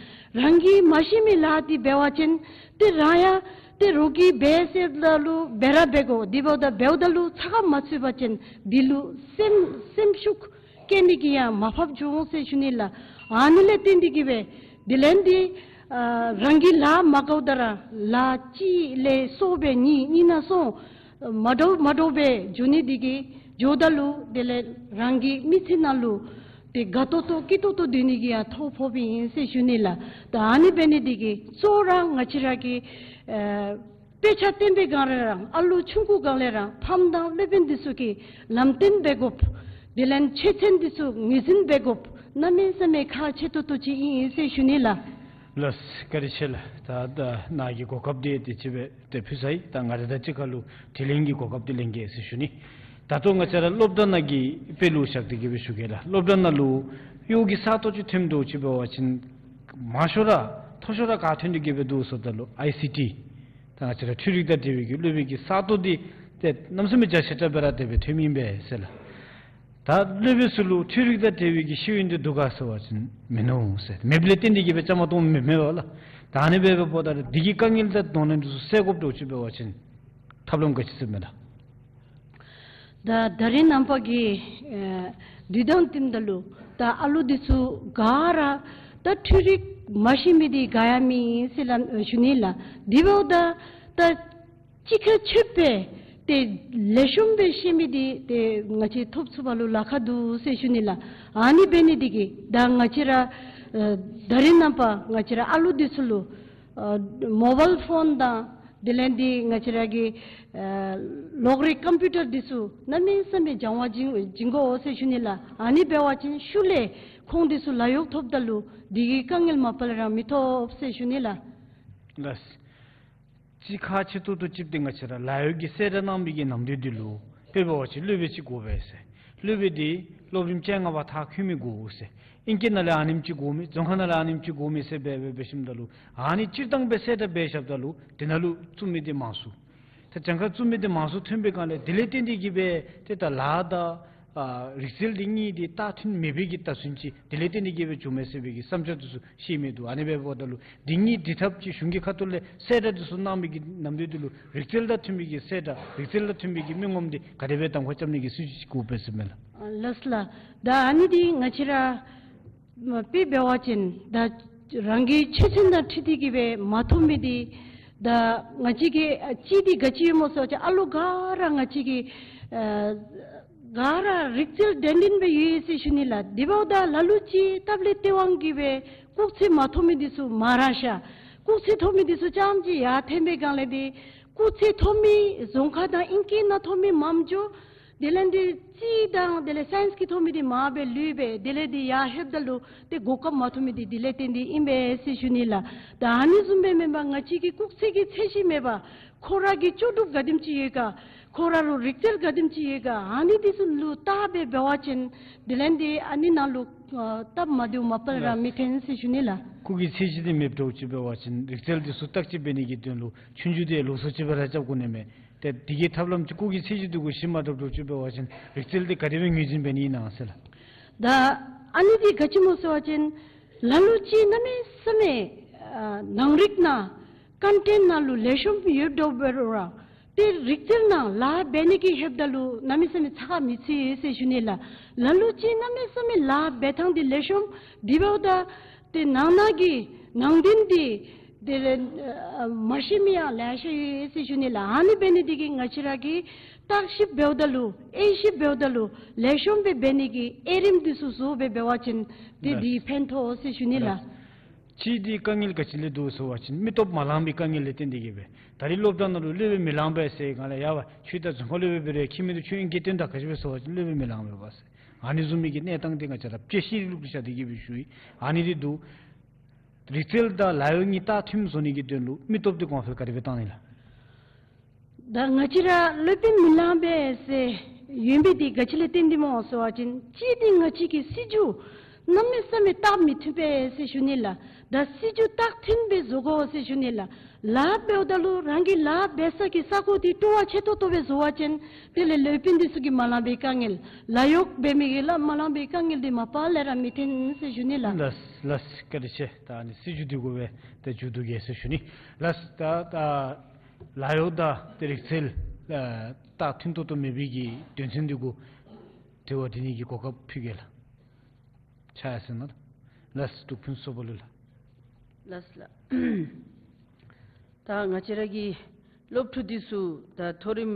རང་གིས་མ་ཤེས་མི་ལཱ་འདི་འབད་བ་ཅིན་ཏེ་རང་ཡང་ཏེ་རོགས་ཀྱིས་འབད་ཟེརཝ་ད་ལུ་འབད་ར་འབད་དགོ། དེ་འབདཝ་ད་འབདཝ་ད་ལུ་ཚ་ཁ་མ་ཚུད་པ་ཅིན་འདི་ལུ་སེམས་སེམས་ཤུགས་བསྐྱེད་ནི་གི་ཡང་མ་བབ་འགྱོ་འོང་ཟེར་ཞུ་ནི་ལགས། ཨ་ནི་ལས་བརྟེན་ཏེ་གི་སྦེ་དེ་ལས་འདི་ཨ་རང་གི་ལཱ་མ་དགའཝ་ད་ར་ལཱ་གཅིག་ལས་སོ་སྦེ་གཉིས་གཉིས་ནང་སོང་མ་འདྲཝ་མ་འདྲཝ་སྦེ་འགྱོ་ནི་འདི་གིས་འགྱོཝ་ད་ལུ་དེ་ལས་རང་གི་མི་ཚེ་ནང་ལུ་ཏེ་དགའ་ཏོག་ཏོ་སྐྱིད་ཏོག་ཏོ་སྡོད་ནི་གི་ཡང་ཐོ་ཕོགཔ་ཨིན་ཟེར་ཞུ་ནི་ལགས། ད་ཨ་ནི་འབད་ནི་འདི་གིས་གཙོ་བོ་ར་ང་བཅས་ར་གི་ཨ་དཔེ་ཆ་སྟོན་པའི་སྒང་ལས་ར་ཨ་ལུ་ཆུང་ཀུ་སྒང་ལས་ར་ཕམ་དང་སློབ་དཔོན་འདི་ཚུ་གིས་ལམ་སྟོན་འབད་དགོཔ། དེ་ལས་ཆོས་ཚན་འདི་ཚུ་ངོས་འཛིན་འབད་དགོཔ་གནམ་མེད་ས་མེད་ཁག་ཆེ་ཏོག་ཏོ་ཅིག་ཨིན་ཟེར་ཞུ་ནི་ལགས། ལགས་བཀའ་དྲིན་ཆེ་ལགས། ད་ད་ནཱ་གི་གོ་སྐབས་འདི་དེ་ཅིག་སྦེ་ཏེ་ཕུལ་ཚར་ཡི། ད་ང་ར་དང་གཅིག་ཁར་ལུ་དྲི་ལན་གྱི་གོ་སྐབས་འདི་ལེན་གེ་ཟེར་ཞུ་ནི། ད་ལྟོ་ང་བཅས་ར་སློབ་གྲྭ་ནང་གི་དཔེ་ལུ་བཞག་སྟེ་གི་སྦེ་ཞུ་གེ་ལགས། སློབ་གྲྭ་ནང་ལུ་གཡོག་གི་ས་སྟོང་ཅིག་ཐོནམ་འདྲཝ་ཅིག་འབད་བ་ཅིན་མང་ཤོས་ར་མཐོ་ཤོས་ར་ག་ཐོན་ཏེ་གི་སྦེ་འདུག་ཟེརཝ་ད་ལུ་ཨའི་སི་ཊི་ད་ང་བཅས་ར་འཕྲུལ་རིག་དང་འབྲེལ་བའི་གི་སློབ་དཔོན་གྱི་ས་སྟོང་འདི་ཏེ་གནམ་མེད་ས་མེད་རྒྱ་ཆེ་དྲགས་སྦེ་ར་དེ་སྦེ་ཐོནམ་ཨིན་པས་ཟེར་ལགས། ད་སློབ་དཔོན་ཚུ་ལུ་འཕྲུལ་རིག་དང་འབྲེལ་བའི་གི་ཤེས་ཡོན་འདི་འདུག་ག་ཟེར་བ་ཅིན་མིན་ནུག་ཟེར། མེདཔ་ལས་བརྟེན་ཏེ་གི་སྦེ་བཅའ་མར་གཏོགས་མི་མེད་པས་ལགས། ད་ཨ་ནི་སྦེ་འབདཝ་ད་འདི་གི་དཀའ་ངལ་དང་གདོང་ལེན་འདི་ཚུ་སེལ་དགོཔ་འདྲཝ་ཅིག་འབད་བ་ཅིན་ཐབས་ལམ་ག་ཅི་ཟེར་མས་ལགས། ད་ད་རེས་ནངས་པ་གི་ཨེ་དུས་དང་བསྟུནམ་ད་ལུ་ད་ཨ་ལུ་འདི་ཚུ་ག་ར་ད་འཕྲུལ་རིག་མ་ཤེས་མི་འདི་ག་ཡང་མེད་ཟེར་ལགས་ཞུ་ནི་ལགས། དེ་འབདཝ་ད་ད་གཅིག་ཁར་ཕྱདཔ་སྦེ་ཏེ་ལེགས་ཤོམ་སྦེ་ཤེས་མི་འདི་ཏེ་ང་བཅས་ཐོབ་ཚུགས་པ་ལུ་ལཱ་ཁག་འདུག་ཟེར་ཞུ་ནི་ལགས། ཨ་ནི་འབད་ནི་འདི་གིས་ད་ང་བཅས་ར་ཨ་ད་རེས་ནངས་པ་ང་བཅས་ར་ཨ་ལུ་འདི་ཚུ་ལུ་ཨ་མོ་བཱའིལ་ཕོན་དང་དེ་ལས་འདི་ང་བཅས་ར་གི་ཨ་གློག་རིག་ཀམ་པིའུ་ཊར་འདི་ཚུ་གནམ་མེད་ས་མེད་སྦྱང་བ་བྱིན་བྱིན་དགོ་ཟེར་ཞུ་ནི་ལགས། ཨ་ནི་འབད་བ་ཅིན་ཤུལ་ལས་ཁོང་འདི་ཚུ་ལཱ་གཡོག་ཐོབ་ད་ལུ་འདི་གི་དཀའ་ངལ་མ་པ་ལས་ར་མི་ཐོབ་ཟེར་ཞུ་ནི་ལགས། ལགས། གཅིག་ཁག་ཆེ་ཏོག་ཏོ་ཅིག་འདི་ང་བཅས་ར་ལཱ་གཡོག་གི་གསལ་བསྒྲགས་གནང་མི་གི་ནམ་དུས་འདི་ལུ་དཔེ་འབད་བ་ཅིན་སློབ་དཔོན་ཅིག་དགོ་པས་ཟེར། སློབ་དཔོན་འདི་སློབ་རིམ་བཅོ་ལྔ་པ་མཐར་འཁྱོལ་མི་དགོ་ཟེར། ཨིང་སྐད་ནང་ལས་ཨ་ནེམ་ཅིག་དགོ་མི། རྫོང་ཁ་ནང་ལས་ཨ་ནེམ་ཅིག་དགོ་མི་ཟེར་སྦེ་སྦེ་འབད་ཞིནམ་ད་ལུ་ཨ་ནི་སྤྱིར་བཏང་སྦེ་གསལ་བསྒྲགས་འབད་བཞགཔ་ད་ལུ་དེ་ནང་ལུ་བཙུགས་མི་འདི་མང་སུ། ད་གྱངས་ཁ་བཙུགས་མི་འདི་མང་སུ་ཐོན་པའི་སྒང་ལས་དེ་ལས་བརྟེན་ཏེ་གི་སྦེ་ཏེ་ད་ལཱ་དང་ཨ་རིག་རྩལ་འདི་གཉིས་འདི་ལྟག་མཐུན་མེད་པའི་གི་རྟགས་མཚན་ཅིག་དེ་ལས་བརྟེན་ཏེ་གི་སྦེ་བྱུངམ་མས་ཟེར་བའི་གི་བསམ་འཆར་འདི་ཚུ་བཤད་མི་འདུག། ཨ་ནི་འབདཝ་ད་ལུ་འདི་གཉིས་སྒྲིག་ཐབས་ཅིག་གཞུང་གི་ཁ་ཐུག་ལས་གསལ་བསྒྲགས་འདི་ཚུ་གནང་མི་གི་ནམ་དུས་འདི་ལུ་རིག་རྩལ་དང་མཐུན་པའི་གི་གསལ་བསྒྲགས་རིག་རྩལ་དང་མཐུན་པའི་གི་མི་ངོམ་འདི་ག་དེ་སྦེ་གདམ་ཁ་རྐྱབ་ནི་གི་སྲིད་བྱུས་ཅིག་དགོ་པས་ཟེར་མས་ལགས། ཨ་ལགས་ལགས། ད་ཨ་ནི་འདི་ང་བཅས་ར་དཔེ་འབད་བ་ཅིན་ད་རང་གི་ཆོས་ཚན་དང་འཁྲིལ་ཏེ་གི་སྦེ་མ་ཐོབ་མི་འདི་ད་ང་བཅས་ཀྱི་ཨ་གཅིག་འདི་ག་ཅི་ཡོད་སྨོ་ཟེར་བ་ཅིན་ཨ་ལུ་ག་ར་ང་བཅས་ཀྱི་ཨ་ག་ར་རིག་རྩལ་ལྡན་ལྡན་སྦེ་ཡོད་ཟེར་ཞུ་ནི་ལགས། དེ་འབདཝ་ད་ལ་ལུ་ཅིག་སྟབས་ལེགས་སྟེས་དབང་གིས་སྦེ་སྐུགས་ཚད་མ་ཐོབ་མི་འདི་ཚུ་མང་ར་ཤ། སྐུགས་ཚད་ཐོབ་མི་འདི་ཚུ་རྐྱངམ་ཅིག་ཡར་འཐོན་པའི་སྒང་ལས་འདི་སྐུགས་ཚད་ཐོབ་མི་རྫོང་ཁ་དང་ཨིང་སྐད་ནང་ཐོབ་མི་མངམ་འགྱོ། དེ་ལས་འདི་རྩིས་དང་དེ་ལས་སའིནསི་གི་ཐོབ་མི་འདི་མངམ་སྦེ་ལུས་པས། དེ་ལས་འདི་ཡར་ལྷོདཔ་ད་ལུ་ཏེ་གོ་སྐབས་མ་ཐོབ་མི་འདི་དེ་ལས་བརྟེན་ཏེ་ཨིན་པས་ཟེར་ཞུ་ནི་ལགས། ད་ཨ་ནི་བཟུམ་སྦེ་མེན་པར་ང་བཅས་ཀྱི་སྐུགས་ཚད་ཀྱི་ཚད་གཞི་མེད་པར་ཁོ་ར་གི་ལྕོགས་གྲུབ་ག་དེམ་ཅིག་ཡོད་ག། ཁོ་ར་ལུ་རིག་རྩལ་ག་དེམ་ཅིག་ཡོད་ག། ཨ་ནི་འདི་ཚུ་ལུ་བལྟ་སྦེ་འབད་བ་ཅིན་དེ་ལས་འདི་ཨ་ནི་ནང་ལུ་ཨ་སྟབས་མ་བདེཝ་མ་པ་ལས་ར་མི་འཐོན་ཟེར་ཞུ་ནི་ལགས། སྐུགས་ཀྱི་ཚད་གཞི་འདི་མེདཔ་འདྲཝ་ཅིག་འབད་བ་ཅིན་རིག་རྩལ་འདི་ཚུ་བརྟག་དཔྱད་འབད་ནི་གི་དོན་ལུ་ཆོས་རྒྱུགས་འདི་ལོགས་སུ་ཅིག་སྦེ་ར་རྐྱབ་དགོ་ནི་མས། ཏེ་དེ་གི་ཐབས་ལམ་ཅིག་སྐུགས་ཀྱི་ཚད་གཞི་འདི་གུ་གཞི་མ་དྲངམ་འདྲཝ་ཅིག་འབད་བ་ཅིན་རིག་རྩལ་འདི་ག་དེ་སྦེ་ངོས་འཛིན་འབད་ནི་ཨིན་ན་ཟེར་ལགས། ད་ཨ་ནི་འདི་ག་ཅི་སྨོ་ཟེར་བ་ཅིན་ལ་ལུ་ཅིག་གནམ་མེད་ས་མེད་ཨ་ནང་རིག་ནང་ཀོན་ཊེནཊ་ནང་ལུ་ལེགས་ཤོམ་ཡོདཔ་འདྲཝ་འབད་རུང་ར་ཏེ་རིག་རྩལ་ནང་ལཱ་འབད་ནི་གི་ལྷོདཔ་ད་ལུ་གནམ་མེད་ས་མེད་ཚ་ཁ་མི་ཚུད་ཟེར་ཞུ་ནི་ལགས། ལ་ལུ་ཅིག་གནམ་མེད་ས་མེད་ལཱ་འབད་ཐངས་འདི་ལེགས་ཤོམ་འདི་འབདཝ་ད་ཏེ་ནང་ན་གི་ནང་དོན་འདི་དེ་ལས་ཨ་མ་ཤེས་མི་ཡང་ལེ་ཤ་ཡོད་ཟེར་ཞུ་ནི་ལགས། ཨ་ནི་འབད་ནི་འདི་གིས་ང་བཅས་ར་གིས་བརྟག་ཞིབ་འབདཝ་ད་ལུ་དབྱེ་ཞིབ་འབདཝ་ད་ལུ་ལེགས་ཤོམ་སྦེ་འབད་ནི་གི་དབྱེ་རིམ་འདི་ཚུ་བཟོ་སྦེ་འབད་བ་ཅིན་ཏེ་འདི་ཕན་ཐོགས་ཟེར་ཞུ་ནི་ལགས། གཅིག་འདི་དཀའ་ངལ་ག་ཅི་ལས་འདུག་ཟེར་བ་ཅིན་མི་སྟོབས་མ་ལང་པའི་དཀའ་ངལ་ལས་བརྟེན་ཏེ་གི་སྦེ། ད་རེས་སློབ་གྲྭ་ནང་ལུ་སློབ་དཔོན་མི་ལང་པས་ཟེར་སྒང་ལས་ཡ་ཝ་ཁྱོད་ད་རྫོང་ཁ་སློབ་དཔོན་སྦེ་རེ་ཁྱིམ་མི་འདི་ཁྱོད་ཨིང་སྐད་སྟོན་དྲག་ག་ཅི་སྦེ་ཟེར་བ་ཅིན་སློབ་དཔོན་མི་ལང་པས་པ་ཟེར། ཨ་ནི་བཟུམ་མའི་གི་གནས་སྟངས་འདི་ང་བཅས་ར་དཔྱེ་ཤེས་རིག་ལུ་བཞག་སྟེ་གི་སྦེ་ཞུ་ཡི། ཨ་ནི་འདི་འདུག། རིག་རྩལ་དང་ལཱ་གཡོག་གཉིས་སྟབས་མཐུནམ་བཟོ་ནི་གི་དོན་ལུ་མི་སྟོབས་འདི་གོང་འཕེལ་ག་དེ་སྦེ་བཏང་ནི་ལགས། ད་ང་བཅས་ར་སློབ་དཔོན་མི་ལང་པས་ཟེར་ཡོད་མི་འདི་ག་ཅི་ལས་བརྟེན་ཏེ་སྨོ་ཟེར་བ་ཅིན་གཅིག་འདི་ང་བཅས་ཀྱི་སྲིད་བྱུས་ གནམ་མེད་ས་མེད་རྟགས་མི་མཐུན་པས་ཟེར་ཞུ་ནི་ལགས། ད་སྲིད་བྱུས་རྟགས་མཐུན་སྦེ་བཟོ་དགོ་ཟེར་ཞུ་ནི་ལགས། ལཱ་འབདཝ་ད་ལུ་རང་གི་ལཱ་འབད་ས་གི་ས་གོ་འདི་སྤྲོ་བ་ཆེ་ཏོག་ཏོ་སྦེ་བཟོ་བ་ཅིན་དེ་ལས་ལས་དཔོན་འདི་ཚུ་གིས་མ་ལང་པའི་དཀའ་ངལ། ལཱ་གཡོག་འབད་མི་གིས་ལཱ་མ་ལང་པའི་དཀའ་ངལ་འདི་མ་པ་ལས་ར་མི་འཐོན་ཟེར་ཞུ་ནི་ལགས། ལགས་ལགས། བཀའ་དྲིན་ཆེ། ད་ཨ་ནི་སྲིད་བྱུས་འདི་གུ་སྦེ་ཏེ་མཇུག་བསྡུ་གེ་ཟེར་ཞུ་ནི། ལགས། ད་ད་ལཱ་གཡོག་དང་ཏེ་རིག་རྩལ་ཨ་རྟགས་མཐུན་ཏོག་ཏོ་མེད་པའི་གི་དོན་ཚན་འདི་གུ་དྲི་བ་དྲི་ནི་གི་གོ་སྐབས་ཕུལ་གེ་ལགས། ཆ་ཡ་ཟེར་ན་ལགས། ལགས་འབྲུག་ཕུན་ཚོགས་པ་ལུ་ལགས། ལགས་ལགས། ད་ང་བཅས་ར་གི་སློབ་ཕྲུག་འདི་ཚུ་ད་མཐོ་རིམ་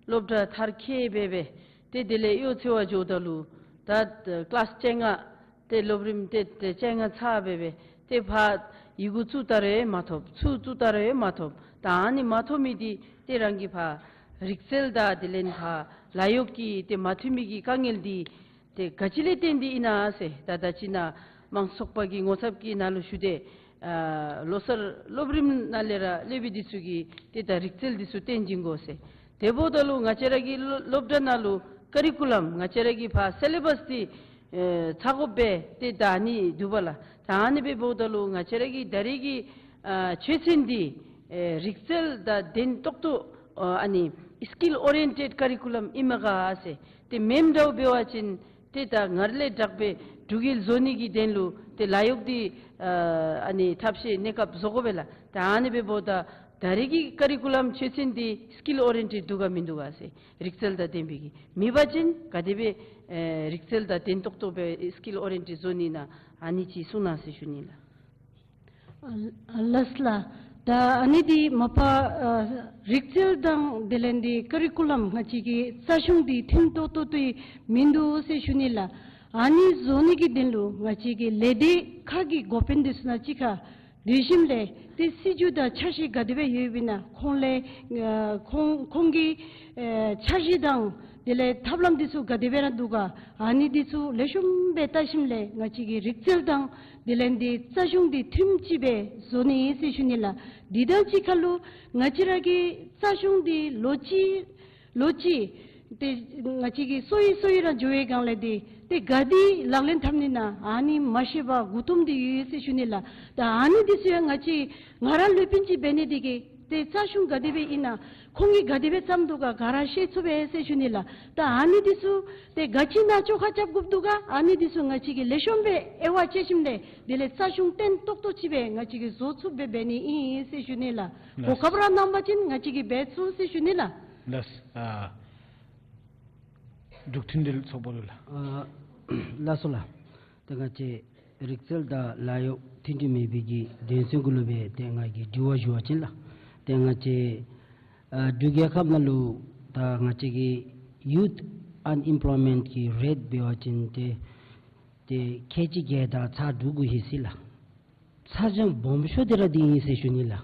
སློབ་གྲྭ་མཐར་འཁྱོལ་འབད་འབད་ཏེ་དེ་ལས་གཡོག་འཚོལ་བར་འགྱོཝ་ད་ལུ་ད་ཀི་ལཱསི་བཅོ་ལྔ་ཏེ་སློབ་རིམ་ཏེ་ཏེ་བཅོ་ལྔ་ཚར་འབད་འབད་ཏེ་ཕར་ཡི་གུ་བཙུགས་ད་རུང་མ་ཐོབ། ཚུར་བཙུགས་ད་རུང་མ་ཐོབ། ད་ཨ་ནི་མ་ཐོབ་མི་འདི་ཏེ་རང་གི་ཕར་རིག་རྩལ་དང་དེ་ལས་ཕར་ལཱ་གཡོག་གི་ཏེ་མ་མཐུན་མི་གི་དཀའ་ངལ་འདི་ཏེ་ག་ཅི་ལས་བརྟེན་ཏེ་ཨིན་ན་ཟེར། ད་ད་ཅི་ནཱ་མང་ཚོགས་པ་གི་ངོ་ཚབ་ཀྱི་ནང་ལུ་ཞུ་སྟེ་ཨ་ལོ་གསར་སློབ་རིམ་ནང་ལས་ར་སློབ་དཔོན་འདི་ཚུ་གིས་ཏེ་ད་རིག་རྩལ་འདི་ཚུ་སྟོན་བྱིན་དགོ་ཟེར། དེ་འབདཝ་ད་ལུ་ང་བཅས་ར་གི་སློབ་སློབ་གྲྭ་ནང་ལུ་ཀ་རི་ཀུ་ལམ་ང་བཅས་ར་གི་ཕར་སི་ལེ་བཱསི་འདི་ཨེ་ཚ་གོ་སྦེ་ཏེ་ད་ཨ་ནི་འདུག་པ་ལགས། ད་ཨ་ནི་སྦེ་འབདཝ་ད་ལུ་ང་བཅས་ར་གི་ད་རེས་ཀྱི་ཨ་ཆོས་ཚན་འདི་ཨེ་རིག་རྩལ་དང་ལྡན་ཏོག་ཏོ་ཨ་ཨ་ནི་སི་ཀིལ་ཨོ་རི་ཡེན་ཊེཌ་ཀ་རི་ཀུ་ལམ་ཨིནམ་ག་ཟེར། ཏེ་མེནམ་འདྲཝ་འབད་བ་ཅིན་ཏེ་ད་སྔར་ལས་དྲག་པའི་འབྲུག་ཡུལ་བཟོ་ནི་གི་དོན་ལུ་ཏེ་ལཱ་གཡོག་འདི་ཨ་ཨ་ནི་ཐབས་ཤེས་གནས་སྐབས་བཟོ་དགོ་པས་ལགས། ད་ཨ་ནི་སྦེ་འབདཝ་ད་ད་རེས་ཀྱི་ཀ་རི་ཀུ་ལམ་ཆོས་ཚན་འདི་སི་ཀིལ་ཨོ་རི་ཡེན་ཊེཌ་འདུག་ག་མིན་འདུག་ག་ཟེར། རིག་རྩལ་དང་ལྡན་པའི་གི་མེད་པ་ཅིན་ག་དེ་སྦེ་ཨེ་རིག་རྩལ་དང་ལྡན་ཏོག་ཏོ་སྦེ་སི་ཀིལ་ཨོ་རི་ཡེན་ཊེཌ་བཟོ་ནི་ཨིན་ན། ཨ་ནི་ཅིག་གསུང་གནང་ཟེར་ཞུ་ནི་ལགས། ཨ་ལགས་ལགས། ད་ཨ་ནི་འདི་མ་པ་ཨ་རིག་རྩལ་དང་དེ་ལས་འདི་ཀ་རི་ཀུ་ལམ་ང་བཅས་ཀྱི་རྩ་གཞུང་འདི་མཐུན་ཏོག་ཏོ་ཏེ་མིན་འདུག་ཟེར་ཞུ་ནི་ལགས། ཨ་ནི་བཟོ་ནི་གི་དོན་ལུ་ང་བཅས་ཀྱི་ལས་སྡེ་ཁག་གི་འགོ་དཔོན་འདི་ཚུ་ནང་གཅིག་ཁར་སྡོད་ཞིནམ་ལས་ཏེ་སྲིད་བྱུས་དང་འཆར་གཞི་ག་དེ་སྦེ་ཡོདཔ་ཨིན་ན། ཁོང་ལས་ཨ་ཁོང་ཁོང་གི་ཨེ་འཆར་གཞི་དང་དེ་ལས་ཐབས་ལམ་འདི་ཚུ་ག་དེ་སྦེ་ར་འདུག་ག། ཨ་ནི་འདི་ཚུ་ལེགས་ཤོམ་སྦེ་བལྟ་ཞིནམ་ལས་ང་བཅས་ཀྱི་རིག་རྩལ་དང་དེ་ལས་འདི་རྩ་གཞུང་འདི་མཐུནམ་ཅིག་སྦེ་བཟོ་ནི་ཨིན་ཟེར་ཞུ་ནི་ལགས། འདི་དང་གཅིག་ཁར་ལུ་ང་བཅས་ར་གི་རྩ་གཞུང་འདི་ལོ་གཅིག་ལོ་གཅིག་ཏེ་ང་བཅས་ཀྱིས་སོ་ཡི་སོ་ཡི་ར་འགྱོ་བའི་སྒང་ལས་འདི་ཏེ་ག་དེ་ལག་ལེན་འཐབ་ནི་ཨིན་ན་ཨ་ནི་མ་ཤེས་པར་མགུ་འཐོམས་ཏེ་ཡོད་ཟེར་ཞུ་ནི་ལགས། ད་ཨ་ནི་འདི་ཚུ་ཡང་ང་བཅས་ང་ར་སློབ་དཔོན་ཅིག་འབད་ནི་འདི་གིས་ཏེ་རྩ་གཞུང་ག་དེ་སྦེ་ཨིན་ན་ཁོང་གིས་ག་དེ་སྦེ་བརྩམས་འདུག་ག་ག་ར་ཤེས་ཚུགས་པས་ཟེར་ཞུ་ནི་ལགས། ད་ཨ་ནི་འདི་ཚུ་ཏེ་ག་ཅི་ནང་བཅོ་ཁ་རྐྱབ་དགོཔ་འདུག་ག། ཨ་ནི་འདི་ཚུ་ང་བཅས་ཀྱིས་ལེགས་ཤོམ་སྦེ་དབྱེ་བ་དཔྱད་ཞིནམ་ལས་དེ་ལས་རྩ་གཞུང་བརྟན་ཏོག་ཏོ་ཅིག་སྦེ་ང་བཅས་ཀྱིས་བཟོ་ཚུགསཔ་སྦེ་འབད་ནི་ཨིན་ཟེར་ཞུ་ནི་ལགས། ལགས། གོ་སྐབས་ར་གནང་པ་ཅིན་ང་བཅས་ཀྱིས་འབད་ཚུགས་ཟེར་ཞུ་ནི་ལགས། ལགས། ཨ་འབྲུག་མཐུན་འབྲེལ་ཚོགས་པ་ལུ་ལགས། ཨ་ལགས་སོ་ལགས། ཏེ་ང་བཅས་རིག་རྩལ་དང་ལཱ་གཡོག་མཐུན་སྒྲིལ་མེད་པའི་གི་དོན་ཚན་གུ་ལུ་སྦེ་ཏེ་ང་གིས་དྲི་བ་ཞུ་བ་ཅིན་ལགས། ཏེ་ང་བཅས་ཨ་འབྲུག་རྒྱལ་ཁབ་ནང་ལུ་ད་ང་བཅས་ཀྱི་ཡུཐ་ཨན་ཨེམ་པོལོའི་མེནཊ་གི་རེཊ་འབད་བ་ཅིན་ཏེ་ཏེ་ཁལ་གཅིག་བརྒྱད་དང་ཚག་དྲུག་གུ་ལྷོད་ཅི་ལགས། ཚ་གྱང་སྦོམ་ཤོས་འདི་ར་འདི་ཨིན་ཟེར་ཞུ་ནི་ལགས།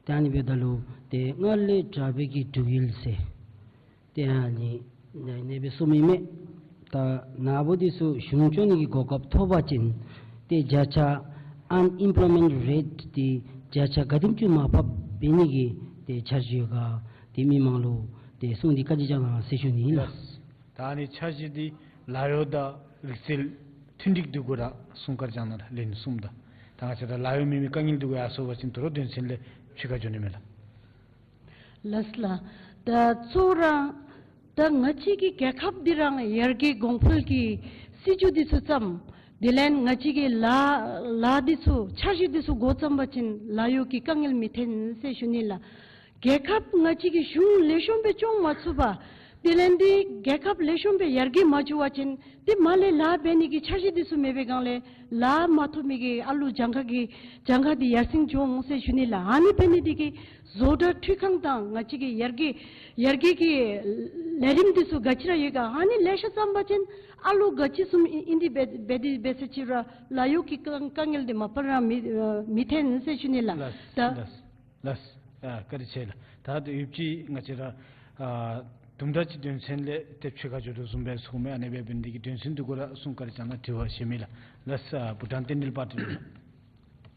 ཏེ་ཨ་ནི་འབདཝ་ད་ལུ་ཏེ་སྔར་ལས་དྲག་པའི་གི་འབྲུག་ཡུལ་ཟེར་ཏེ་ཨ་ནི་ནཱ་ཨ་ནི་སྦེ་གསུངམ་ཨིན་མས། ད་ནཱ་བུ་འདི་ཚུ་གཞུང་སྐྱོང་ནི་གི་གོ་སྐབས་ཐོབ་པ་ཅིན་ཏེ་བརྒྱ་ཆ་ཨན་ཨེམ་པོལོའི་མེནཊ་རེཊ་འདི་བརྒྱ་ཆ་ག་དེམ་ཅིག་མར་ཕབ་འབད་ནི་གི་ཏེ་འཆར་གཞི་ཡོད་ག། ཏེ་མི་མང་ལུ་ཏེ་གསུང་སྟེ་བཀའ་དྲིན་བསྐྱང་གནང་ཟེར་ཞུ་ནི་ཨིན་ལགས། ད་ཨ་ནི་འཆར་གཞི་འདི་ལཱ་གཡོག་དང་རིག་རྩལ་མཐུན་འགྲིག་འདི་གུ་ར་གསུང་བཀའ་དྲིན་བསྐྱང་གནང་ལགས། ལན་གསུམ་ད། ད་ང་བཅས་ར་ལཱ་གཡོག་མེད་མི་དཀའ་ངལ་འདི་གུ་ཡར་སོང་པ་ཅིན་དོ་རུང་དོན་ཚན་ལས་ཕྱི་ཁར་འགྱོ་ནི་མས་ལགས། ལགས་ལགས། ད་གཙོ་བོ་ར་ད་ང་བཅས་ཀྱི་རྒྱལ་ཁབ་འདི་ར་ཡར་རྒྱས་གོང་འཕེལ་གྱི་སྲིད་བྱུས་འདི་ཚུ་བརྩམས། དེ་ལས་ང་བཅས་ཀྱི་ལཱ་ལཱ་འདི་ཚུ་འཆར་གཞི་འདི་ཚུ་འགོ་བརྩམས་པ་ཅིན་ལཱ་གཡོག་གི་དཀའ་ངལ་མི་འཐོན་ཟེར་ཞུ་ནི་ལགས། རྒྱལ་ཁབ་ང་བཅས་ཀྱི་གཞུང་ལེགས་ཤོམ་སྦེ་སྐྱོང་མ་ཚུགས་པར་དེ་ལས་འདི་རྒྱལ་ཁབ་ལེགས་ཤོམ་སྦེ་ཡར་རྒྱས་མ་འགྱོ་བ་ཅིན་ཏེ་མར་ལས་ལཱ་འབད་ནི་གི་འཆར་གཞི་འདི་ཚུ་མེད་པའི་སྒང་ལས་ལཱ་མ་ཐོབ་མི་གི་ཨ་ལུ་གྱངས་ཁ་གི་གྱངས་ཁ་འདི་ཡར་སེང་འགྱོ་འོང་ཟེར་ཞུ་ནི་ལགས། ཨ་ནི་འབད་ནི་འདི་གིས་བཟོ་གྲྭ་འཕྲུལ་ཁང་དང་ང་བཅས་ཀྱི་ཡར་རྒྱས་ཡར་རྒྱས་ཀྱི་ལས་རིམ་འདི་ཚུ་ག་ཅི་ར་ཡོད་ག་ཨ་ནི་ལེ་ཤ་བརྩམས་པ་ཅིན་ཨ་ལུ་ག་ཅི་བཟུམ་ཨིན་ཨིན་ཏེ་འབད་འབད་དེ་འབད་ས་ཅིག་རུང་ལཱ་གཡོག་གི་དཀའ་དཀའ་ངལ་འདི་མ་པ་ར་མི་མི་འཐོན་ཟེར་ཞུ་ནི་ལགས། ལགས་ད་ལགས། ལགས། ཨ་བཀའ་དྲིན་ཆེ་ལགས། ད་ད་ཡོདཔ་ཅིག་ང་བཅས་ར་ཨ་དུམ་གྲ་ཅིག་དོན་ཚན་ལས་ཏེ་ཕྱི་ཁར་འགྱོ་དོ་བཟུམ་སྦེ་སོང་མས། ཨ་ནི་སྦེ་འབད་ནི་འདི་གིས་དོན་ཚན་འདི་གུ་ར་གསུང་བཀའ་དྲིན་བསྐྱང་གནང་། དྲི་བ་གཞན་མེད་ལགས། ལགས་སོ། ཨ་བྷུ་ཊཱན་རྟེན་འབྲེལ་པར་ཊི་ལགས།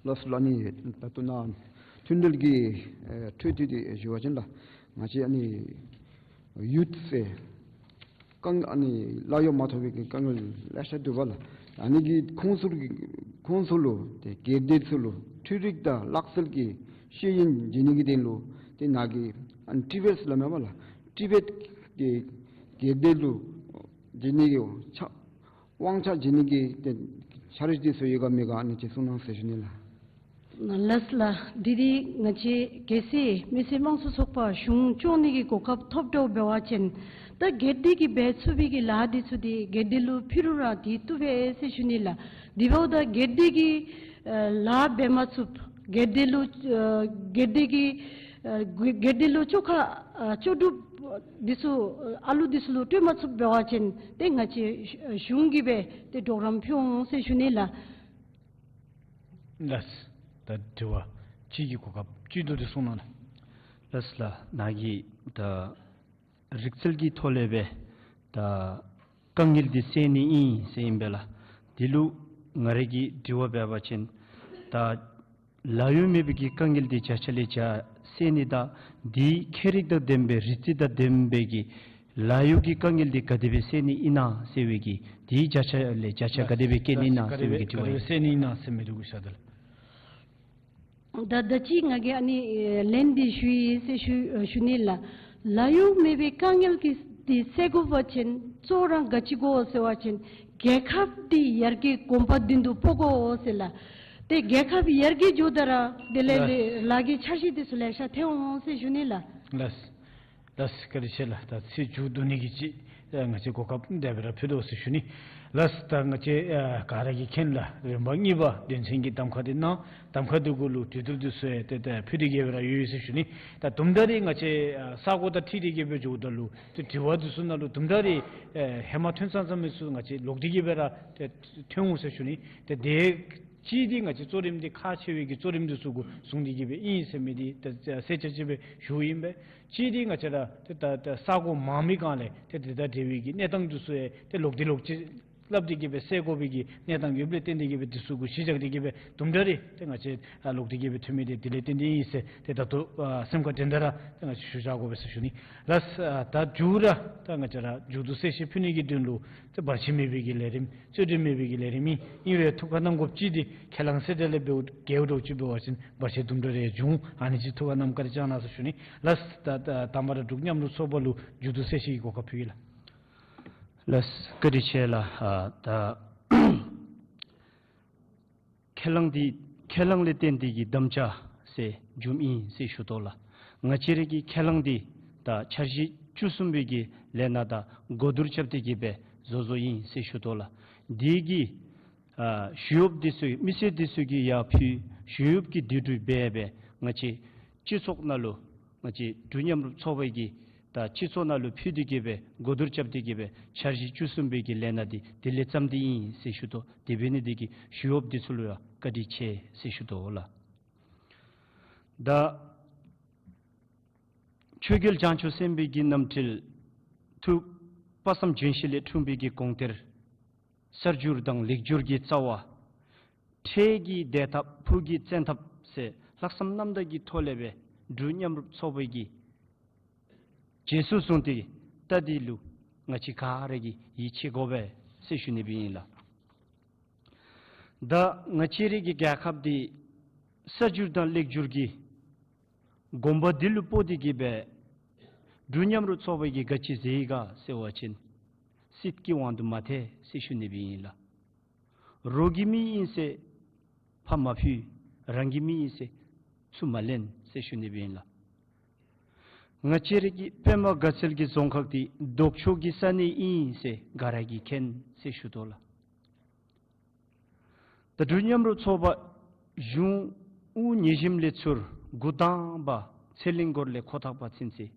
ལགས་སོ་ལགས། ཨ་ནི་ད་ལྟོ་ནཱ་མཐུན་འབྲེལ་གྱི་ཨེ་འཕྲོས་མཐུད་དེ་ཞུ་བ་ཅིན་ལགས། ང་བཅས་ཨ་ནི་ཡུཐ་ཟེར་དཀའ་ཨ་ནི་ལཱ་གཡོག་མ་ཐོབ་པའི་གི་དཀའ་ངལ་ལེ་ཤ་འདུག་པ་ལགས། ཨ་ནི་གི་ཁོང་ཚུ་གི་ཁོང་ཚུ་ལུ་ཏེ་སྒེར་སྡེ་ཚུ་ལུ་འཕྲུལ་རིག་དང་ལག་རྩལ་གྱི་ཤེས་ཡོན་བྱིན་ནི་གི་དོན་ལུ་ཏེ་ནཱ་གི་ཨ་ནི་ཊི་བི་ཨེསི་སླབ་མས་པ་ལགས། ཊི་བི་ཨེསི་གི་སྒེར་སྡེ་ལུ་བྱིན་ནི་གི་ཆ་དབང་ཆ་བྱིན་ནི་གི་ཏེ་འཆར་གཞི་དེ་ཚུ་ཡོད་ག་མེད་ག་ཨ་ནི་ཅིག་གསུང་གནང་ཟེར་ཞུ་ནི་ལགས། ལགས་ལགས། འདི་འདི་ང་བཅས་གལ་སྲིད་མི་སེར་དམངས་གཙོ་ཚོགས་པ་གཞུང་སྐྱོང་ནི་གི་གོ་སྐབས་ཐོབ་འགྱོ་འབད་བ་ཅིན་ད་སྒེར་སྡེ་གིས་འབད་ཚུགས་པའི་གི་ལཱ་འདི་ཚུ་འདི་སྒེར་སྡེ་ལུ་ཕུལ་རུང་ར་འདི་བཏུབ་པས་ཟེར་ཞུ་ནི་ལགས། དེ་འབདཝ་ད་སྒེར་སྡེ་གིས་ཨ་ལཱ་འབད་མ་ཚུགསཔ་སྒེར་སྡེ་ལུ་ཨ་སྒེར་སྡེ་གིས་ཨ་སྒེར་སྡེ་ལུ་བཅོ་ཁ་ཨ་བཅོ་སྒྲུབ་འདི་ཚུ་ཨ་ལུ་འདི་ཚུ་ལུ་སྤྲོད་མ་ཚུགསཔ་འབད་བ་ཅིན་ཏེ་ང་བཅས་གཞུང་གིས་འབད་ཏེ་གྲོགས་རམ་ཕུལ་འོང་ཟེར་ཞུ་ནི་ལགས། ལགས། ད་དྲི་བ་གཅིག་གི་གོ་སྐབས་གཅིག་བསྡུ་སྟེ་གསུང་གནང་ལགས། ལགས་ལགས། ནཱ་གིས་ད་རིག་རྩལ་གྱི་ཐོག་ལས་འབད་ད་དཀའ་ངལ་འདི་སེལ་ནི་ཨིན་ཟེར་ཨིན་པས་ལགས། དེ་ལུ་ང་རའི་གི་དྲི་བ་འབད་བ་ཅིན་ད་ལཱ་གཡོག་མེད་པའི་གི་དཀའ་ངལ་འདི་བརྒྱ་ཆ་ལས་བརྒྱ་སེལ་ནི་དང་འདི་ཁྱད་རིག་དང་ལྡན་པའི་རིག་རྩལ་དང་ལྡན་པའི་གི་ལཱ་གཡོག་གི་དཀའ་ངལ་འདི་ག་དེ་སྦེ་སེལ་ནི་ཨིན་ན་ཟེར་བའི་གི་འདི་བརྒྱ་ཆ་ལས་བརྒྱ་ཆ་ག་དེ་སྦེ་བཀལ་ནི་ཨིན་ན་ཟེར་བའི་གི་དྲི་བ་ཨིན། ག་དེ་སྦེ་སེལ་ནི་ཨིན་ན་ཟེར་མི་འདི་གུ་ཤ་དལ། ད་ད་ཅི་ང་གིས་ཨ་ནི་ཨེ་ལན་འདི་ཞུ་ཡི་ཟེར་ཞུ་ཨེ་ཞུ་ནི་ལགས། ལཱ་གཡོག་མེད་པའི་དཀའ་ངལ་གྱི་འདི་སེལ་དགོ་པ་ཅིན་གཙོ་བོ་ར་ག་ཅི་དགོ་ཟེར་བ་ཅིན་རྒྱལ་ཁབ་འདི་ཡར་རྒྱས་གོམ་པ་མདུན་དུ་སྤོ་དགོ་ཟེར་ལགས། ཏེ་རྒྱལ་ཁབ་ཡར་རྒྱས་འགྱོཝ་ད་ར་དེ་ལས་ལགས། ལས་ལཱ་གི་འཆར་གཞི་འདི་ཚུ་ལེ་ཤ་ཐོན་འོང་ཟེར་ཞུ་ནི་ལགས། ལགས། ལགས། བཀའ་དྲིན་ཆེ་ལགས། ད་ཚིག་མཇུག་བསྡུ་ནི་གི་ཅིག་ཨ་ང་བཅས་གོ་སྐབས་དེ་སྦེ་ར་ཕུལ་དོ་ཟེར་ཞུ་ནི། ལགས། ད་ང་བཅས་ཨ་ག་ར་གིས་མཁྱེན་ལགས། རིམ་པ་གཉིས་པ་དོན་ཚན་གྱི་གདམ་ཁ་འདི་གནང་། གདམ་ཁ་འདི་གུ་ལུ་གྲོས་བསྡུར་འདི་ཚུ་ཡང་ཏེ་ཏེ་ཕུལ་ཏེ་གི་སྦེ་ར་ཡོད་ཟེར་ཞུ་ནི། ད་དུམ་གྲ་རེ་ང་བཅས་ཨ་ས་གོ་དང་འཁྲིལ་ཏེ་གི་སྦེ་འགྱོཝ་ད་ལུ་ཏེ་དྲི་བ་འདི་ཚུ་ནང་ལུ་དུམ་གྲ་རེ་ཨ་ཧེ་མ་ཐོན་ཙང་ཙང་མི་ཚུ་ང་བཅས་ལོག་སྟེ་གི་སྦེ་ར་ཏེ་ཐོན་འོང་ཟེར་ཞུ་ནི། ཏེ་དེ་གཅིག་འདི་ང་བཅས་གཙོ་རིམ་འདི་ཁག་ཆེ་བའི་གི་གཙོ་རིམ་འདི་ཚུ་གུ་བཟུང་སྟེ་གི་སྦེ་ཨིན་ཟེར་མི་འདི་ད་གསལ་ཆ་ཅིག་སྦེ་ཞུཝ་ཨིན་པས། གཅིག་འདི་ང་བཅས་ར་ཏེ་ད་ད་ས་གོ་མང་མི་སྒང་ལས་ཏེ་དེ་དང་འབྲེལ་བའི་གི་གནས་སྟངས་འདི་ཚུ་ཡང་ཏེ་ལོག་སྟེ་ལོག་ཅི་སླབ་སྟེ་གི་སྦེ་སེལ་དགོ་པའི་གི་གནས་སྟངས་ཡོདཔ་ལས་བརྟེན་ཏེ་གི་སྦེ་འདི་ཚུ་གུ་གཞི་བཞག་སྟེ་གི་སྦེ་དུམ་གྲ་རེ་ཏེ་ང་བཅས་ཨ་ལོག་སྟེ་གི་སྦེ་ཐོན་མི་འདི་དེ་ལས་བརྟེན་ཏེ་ཨིན་ཟེར་ཏེ་ད་ལྟོ་ཨ་སེམས་ཁར་དྲན་ད་ར་ཏེ་ང་བཅས་ཞུ་བཞག་དགོ་པས་ཟེར་ཞུ་ནི། ལགས། ཨ་ད་མཇུག་ར་ད་ང་བཅས་ར་མཇུག་བསྡུ་གསལ་བཤད་ཕུལ་ནི་གི་དོན་ལུ་ཏེ་བར་ཆད་མེད་པའི་གི་ལས་རིམ་རྩོད་འགྲན་མེད་པའི་གི་ལས་རིམ་ཨིན། ཨིན་རུང་ཐུགས་ཁར་བསྣམ་དགོཔ་ཅིག་འདི་ཁས་བླངས་ཟེར་དེ་ལས་འབདཝ་འགལཝ་འདྲཝ་ཅིག་འབད་བ་ཅིན་བར་ཆད་དུམ་གྲ་རེ་འབྱུང་། ཨ་ནི་ཅིག་ཐུགས་ཁར་བསྣམ་བཀའ་དྲིན་བསྐྱང་གནང་ཟེར་ཞུ་ནི། ལགས། ད་ད་དང་པ་ར་འབྲུག་མཉམ་རུབ་ཚོགས་པ་ལུ་མཇུག་བསྡུ་གསལ་བཤད་ཀྱི་གོ་སྐབས་ཕུལ་ཡི་ལགས། ལགས། བཀའ་དྲིན་ཆེ་ལགས། ཨ་ད་ཁས་བླངས་འདི་ཁས་བླངས་ལས་བརྟེན་ཏེ་གི་དམ་བཅའ་ཟེར་འབྱུངམ་ཨིན་ཟེར་ཞུ་དོ་ལགས། ང་བཅས་ར་གི་ཁས་བླངས་འདི་ད་འཆར་གཞི་བཅུ་གསུམ་པའི་གི་ལས་སྣ་དང་གོ་བསྡུར་རྐྱབ་སྟེ་གི་སྦེ་བཟོ་བཟོཝ་ཨིན་ཟེར་ཞུ་དོ་ལགས། འདི་གི་ཨ་ཞུ་ཡོདཔ་འདི་ཚུ་མི་སེར་འདི་ཚུ་གིས་ཡར་ཕུལ། ཞུ་ཡོདཔ་གི་དེ་འབད་རུང་འབད་སྦེ་ང་བཅས་སྤྱི་ཚོགས་ནང་ལུ་ང་བཅས་འབྲུག་མཉམ་རུབ་ཚོགས་པའི་གི་ད་སྤྱི་ཚོགས་ནང་ལུ་ཕུལ་ཏེ་གི་སྦེ་གོ་བསྡུར་རྐྱབ་སྟེ་གི་སྦེ་འཆར་གཞི་བཅུ་གསུམ་པའི་གི་ལས་སྣ་འདི་དེ་ལས་བརྩམས་ཏེ་ཨིན་ཟེར་ཞུ་དོ། དེ་འབད་ནི་འདི་གིས་ཞུ་ཡོདཔ་འདི་ཚུ་ལུ་ཡང་བཀའ་དྲིན་ཆེ་ཟེར་ཞུ་དོ་ལགས། ད་ཆོས་རྒྱལ་བྱང་ཆུབ་སེམས་དཔའི་གི་རྣམ་འཕྲུལ་ཐུགས་དཔག་བསམ་ལྗོན་ཤིང་ལས་འཁྲུངས་པའི་གི་དགོངས་གཏེར་གསར་འགྱུར་དང་ལེགས་སྒྱུར་གྱི་རྩ་བ། འཕྲལ་གྱི་བདེ་ཐབས་ཕུགས་ཀྱི་བཙན་ཐབས་ཟེར་ལྷག་བསམ་རྣམ་དག་གི་ཐོག་ལས་སྦེ་འབྲུག་མཉམ་རུབ་ཚོགས་པའི་གི་རྗེས་སུ་བཟུང་སྟེ་ད་འདི་ལུ་ང་བཅས་ག་ར་གིས་ཡིད་ཆེས་དགོ་པས་ཟེར་ཞུ་ནི་སྦེ་ཨིན་ལགས། ད་ང་བཅས་ར་གི་རྒྱལ་ཁབ་འདི་གསར་འགྱུར་དང་ལེགས་སྒྱུར་གྱི་གོམ་པ་འདི་ལུ་སྤོ་སྟེ་གི་སྦེ་འབྲུག་མཉམ་རུབ་ཚོགས་པའི་གི་ག་ཅི་མཛད་ཡི་ག་ཟེར་བ་ཅིན་སྲིད་ཀྱི་དབང་དུ་མ་ཐལ་ཟེར་ཞུ་ནི་སྦེ་ཨིན་ལགས། རོགས་ཀྱི་མི་ཨིན་ཟེར་ཕར་མ་ཕུལ། རང་གི་མི་ཨིན་ཟེར་ཚུར་མ་ལེན་ཟེར་ཞུ་ནི་སྦེ་ཨིན་ལགས། ང་བཅས་ར་གི་པདྨ་དགའ་ཚལ་གྱི་རྫོང་ཁག་འདི་ལྡོག་ཕྱོགས་ཀྱི་ས་གནས་ཨིན་ཟེར་ག་ར་གིས་མཁྱེན་ཟེར་ཞུ་དོ་ལགས། ད་འབྲུག་མཉམ་རུབ་ཚོགས་པ་གཞུང་དབུ་བརྙེས་ཞིནམ་ལས་ཚུར་འགོ་དང་པ་ཚེ་གླིང་སྐོར་ལས་ཁོ་ཐག་པ་ཚུན་ཚོད་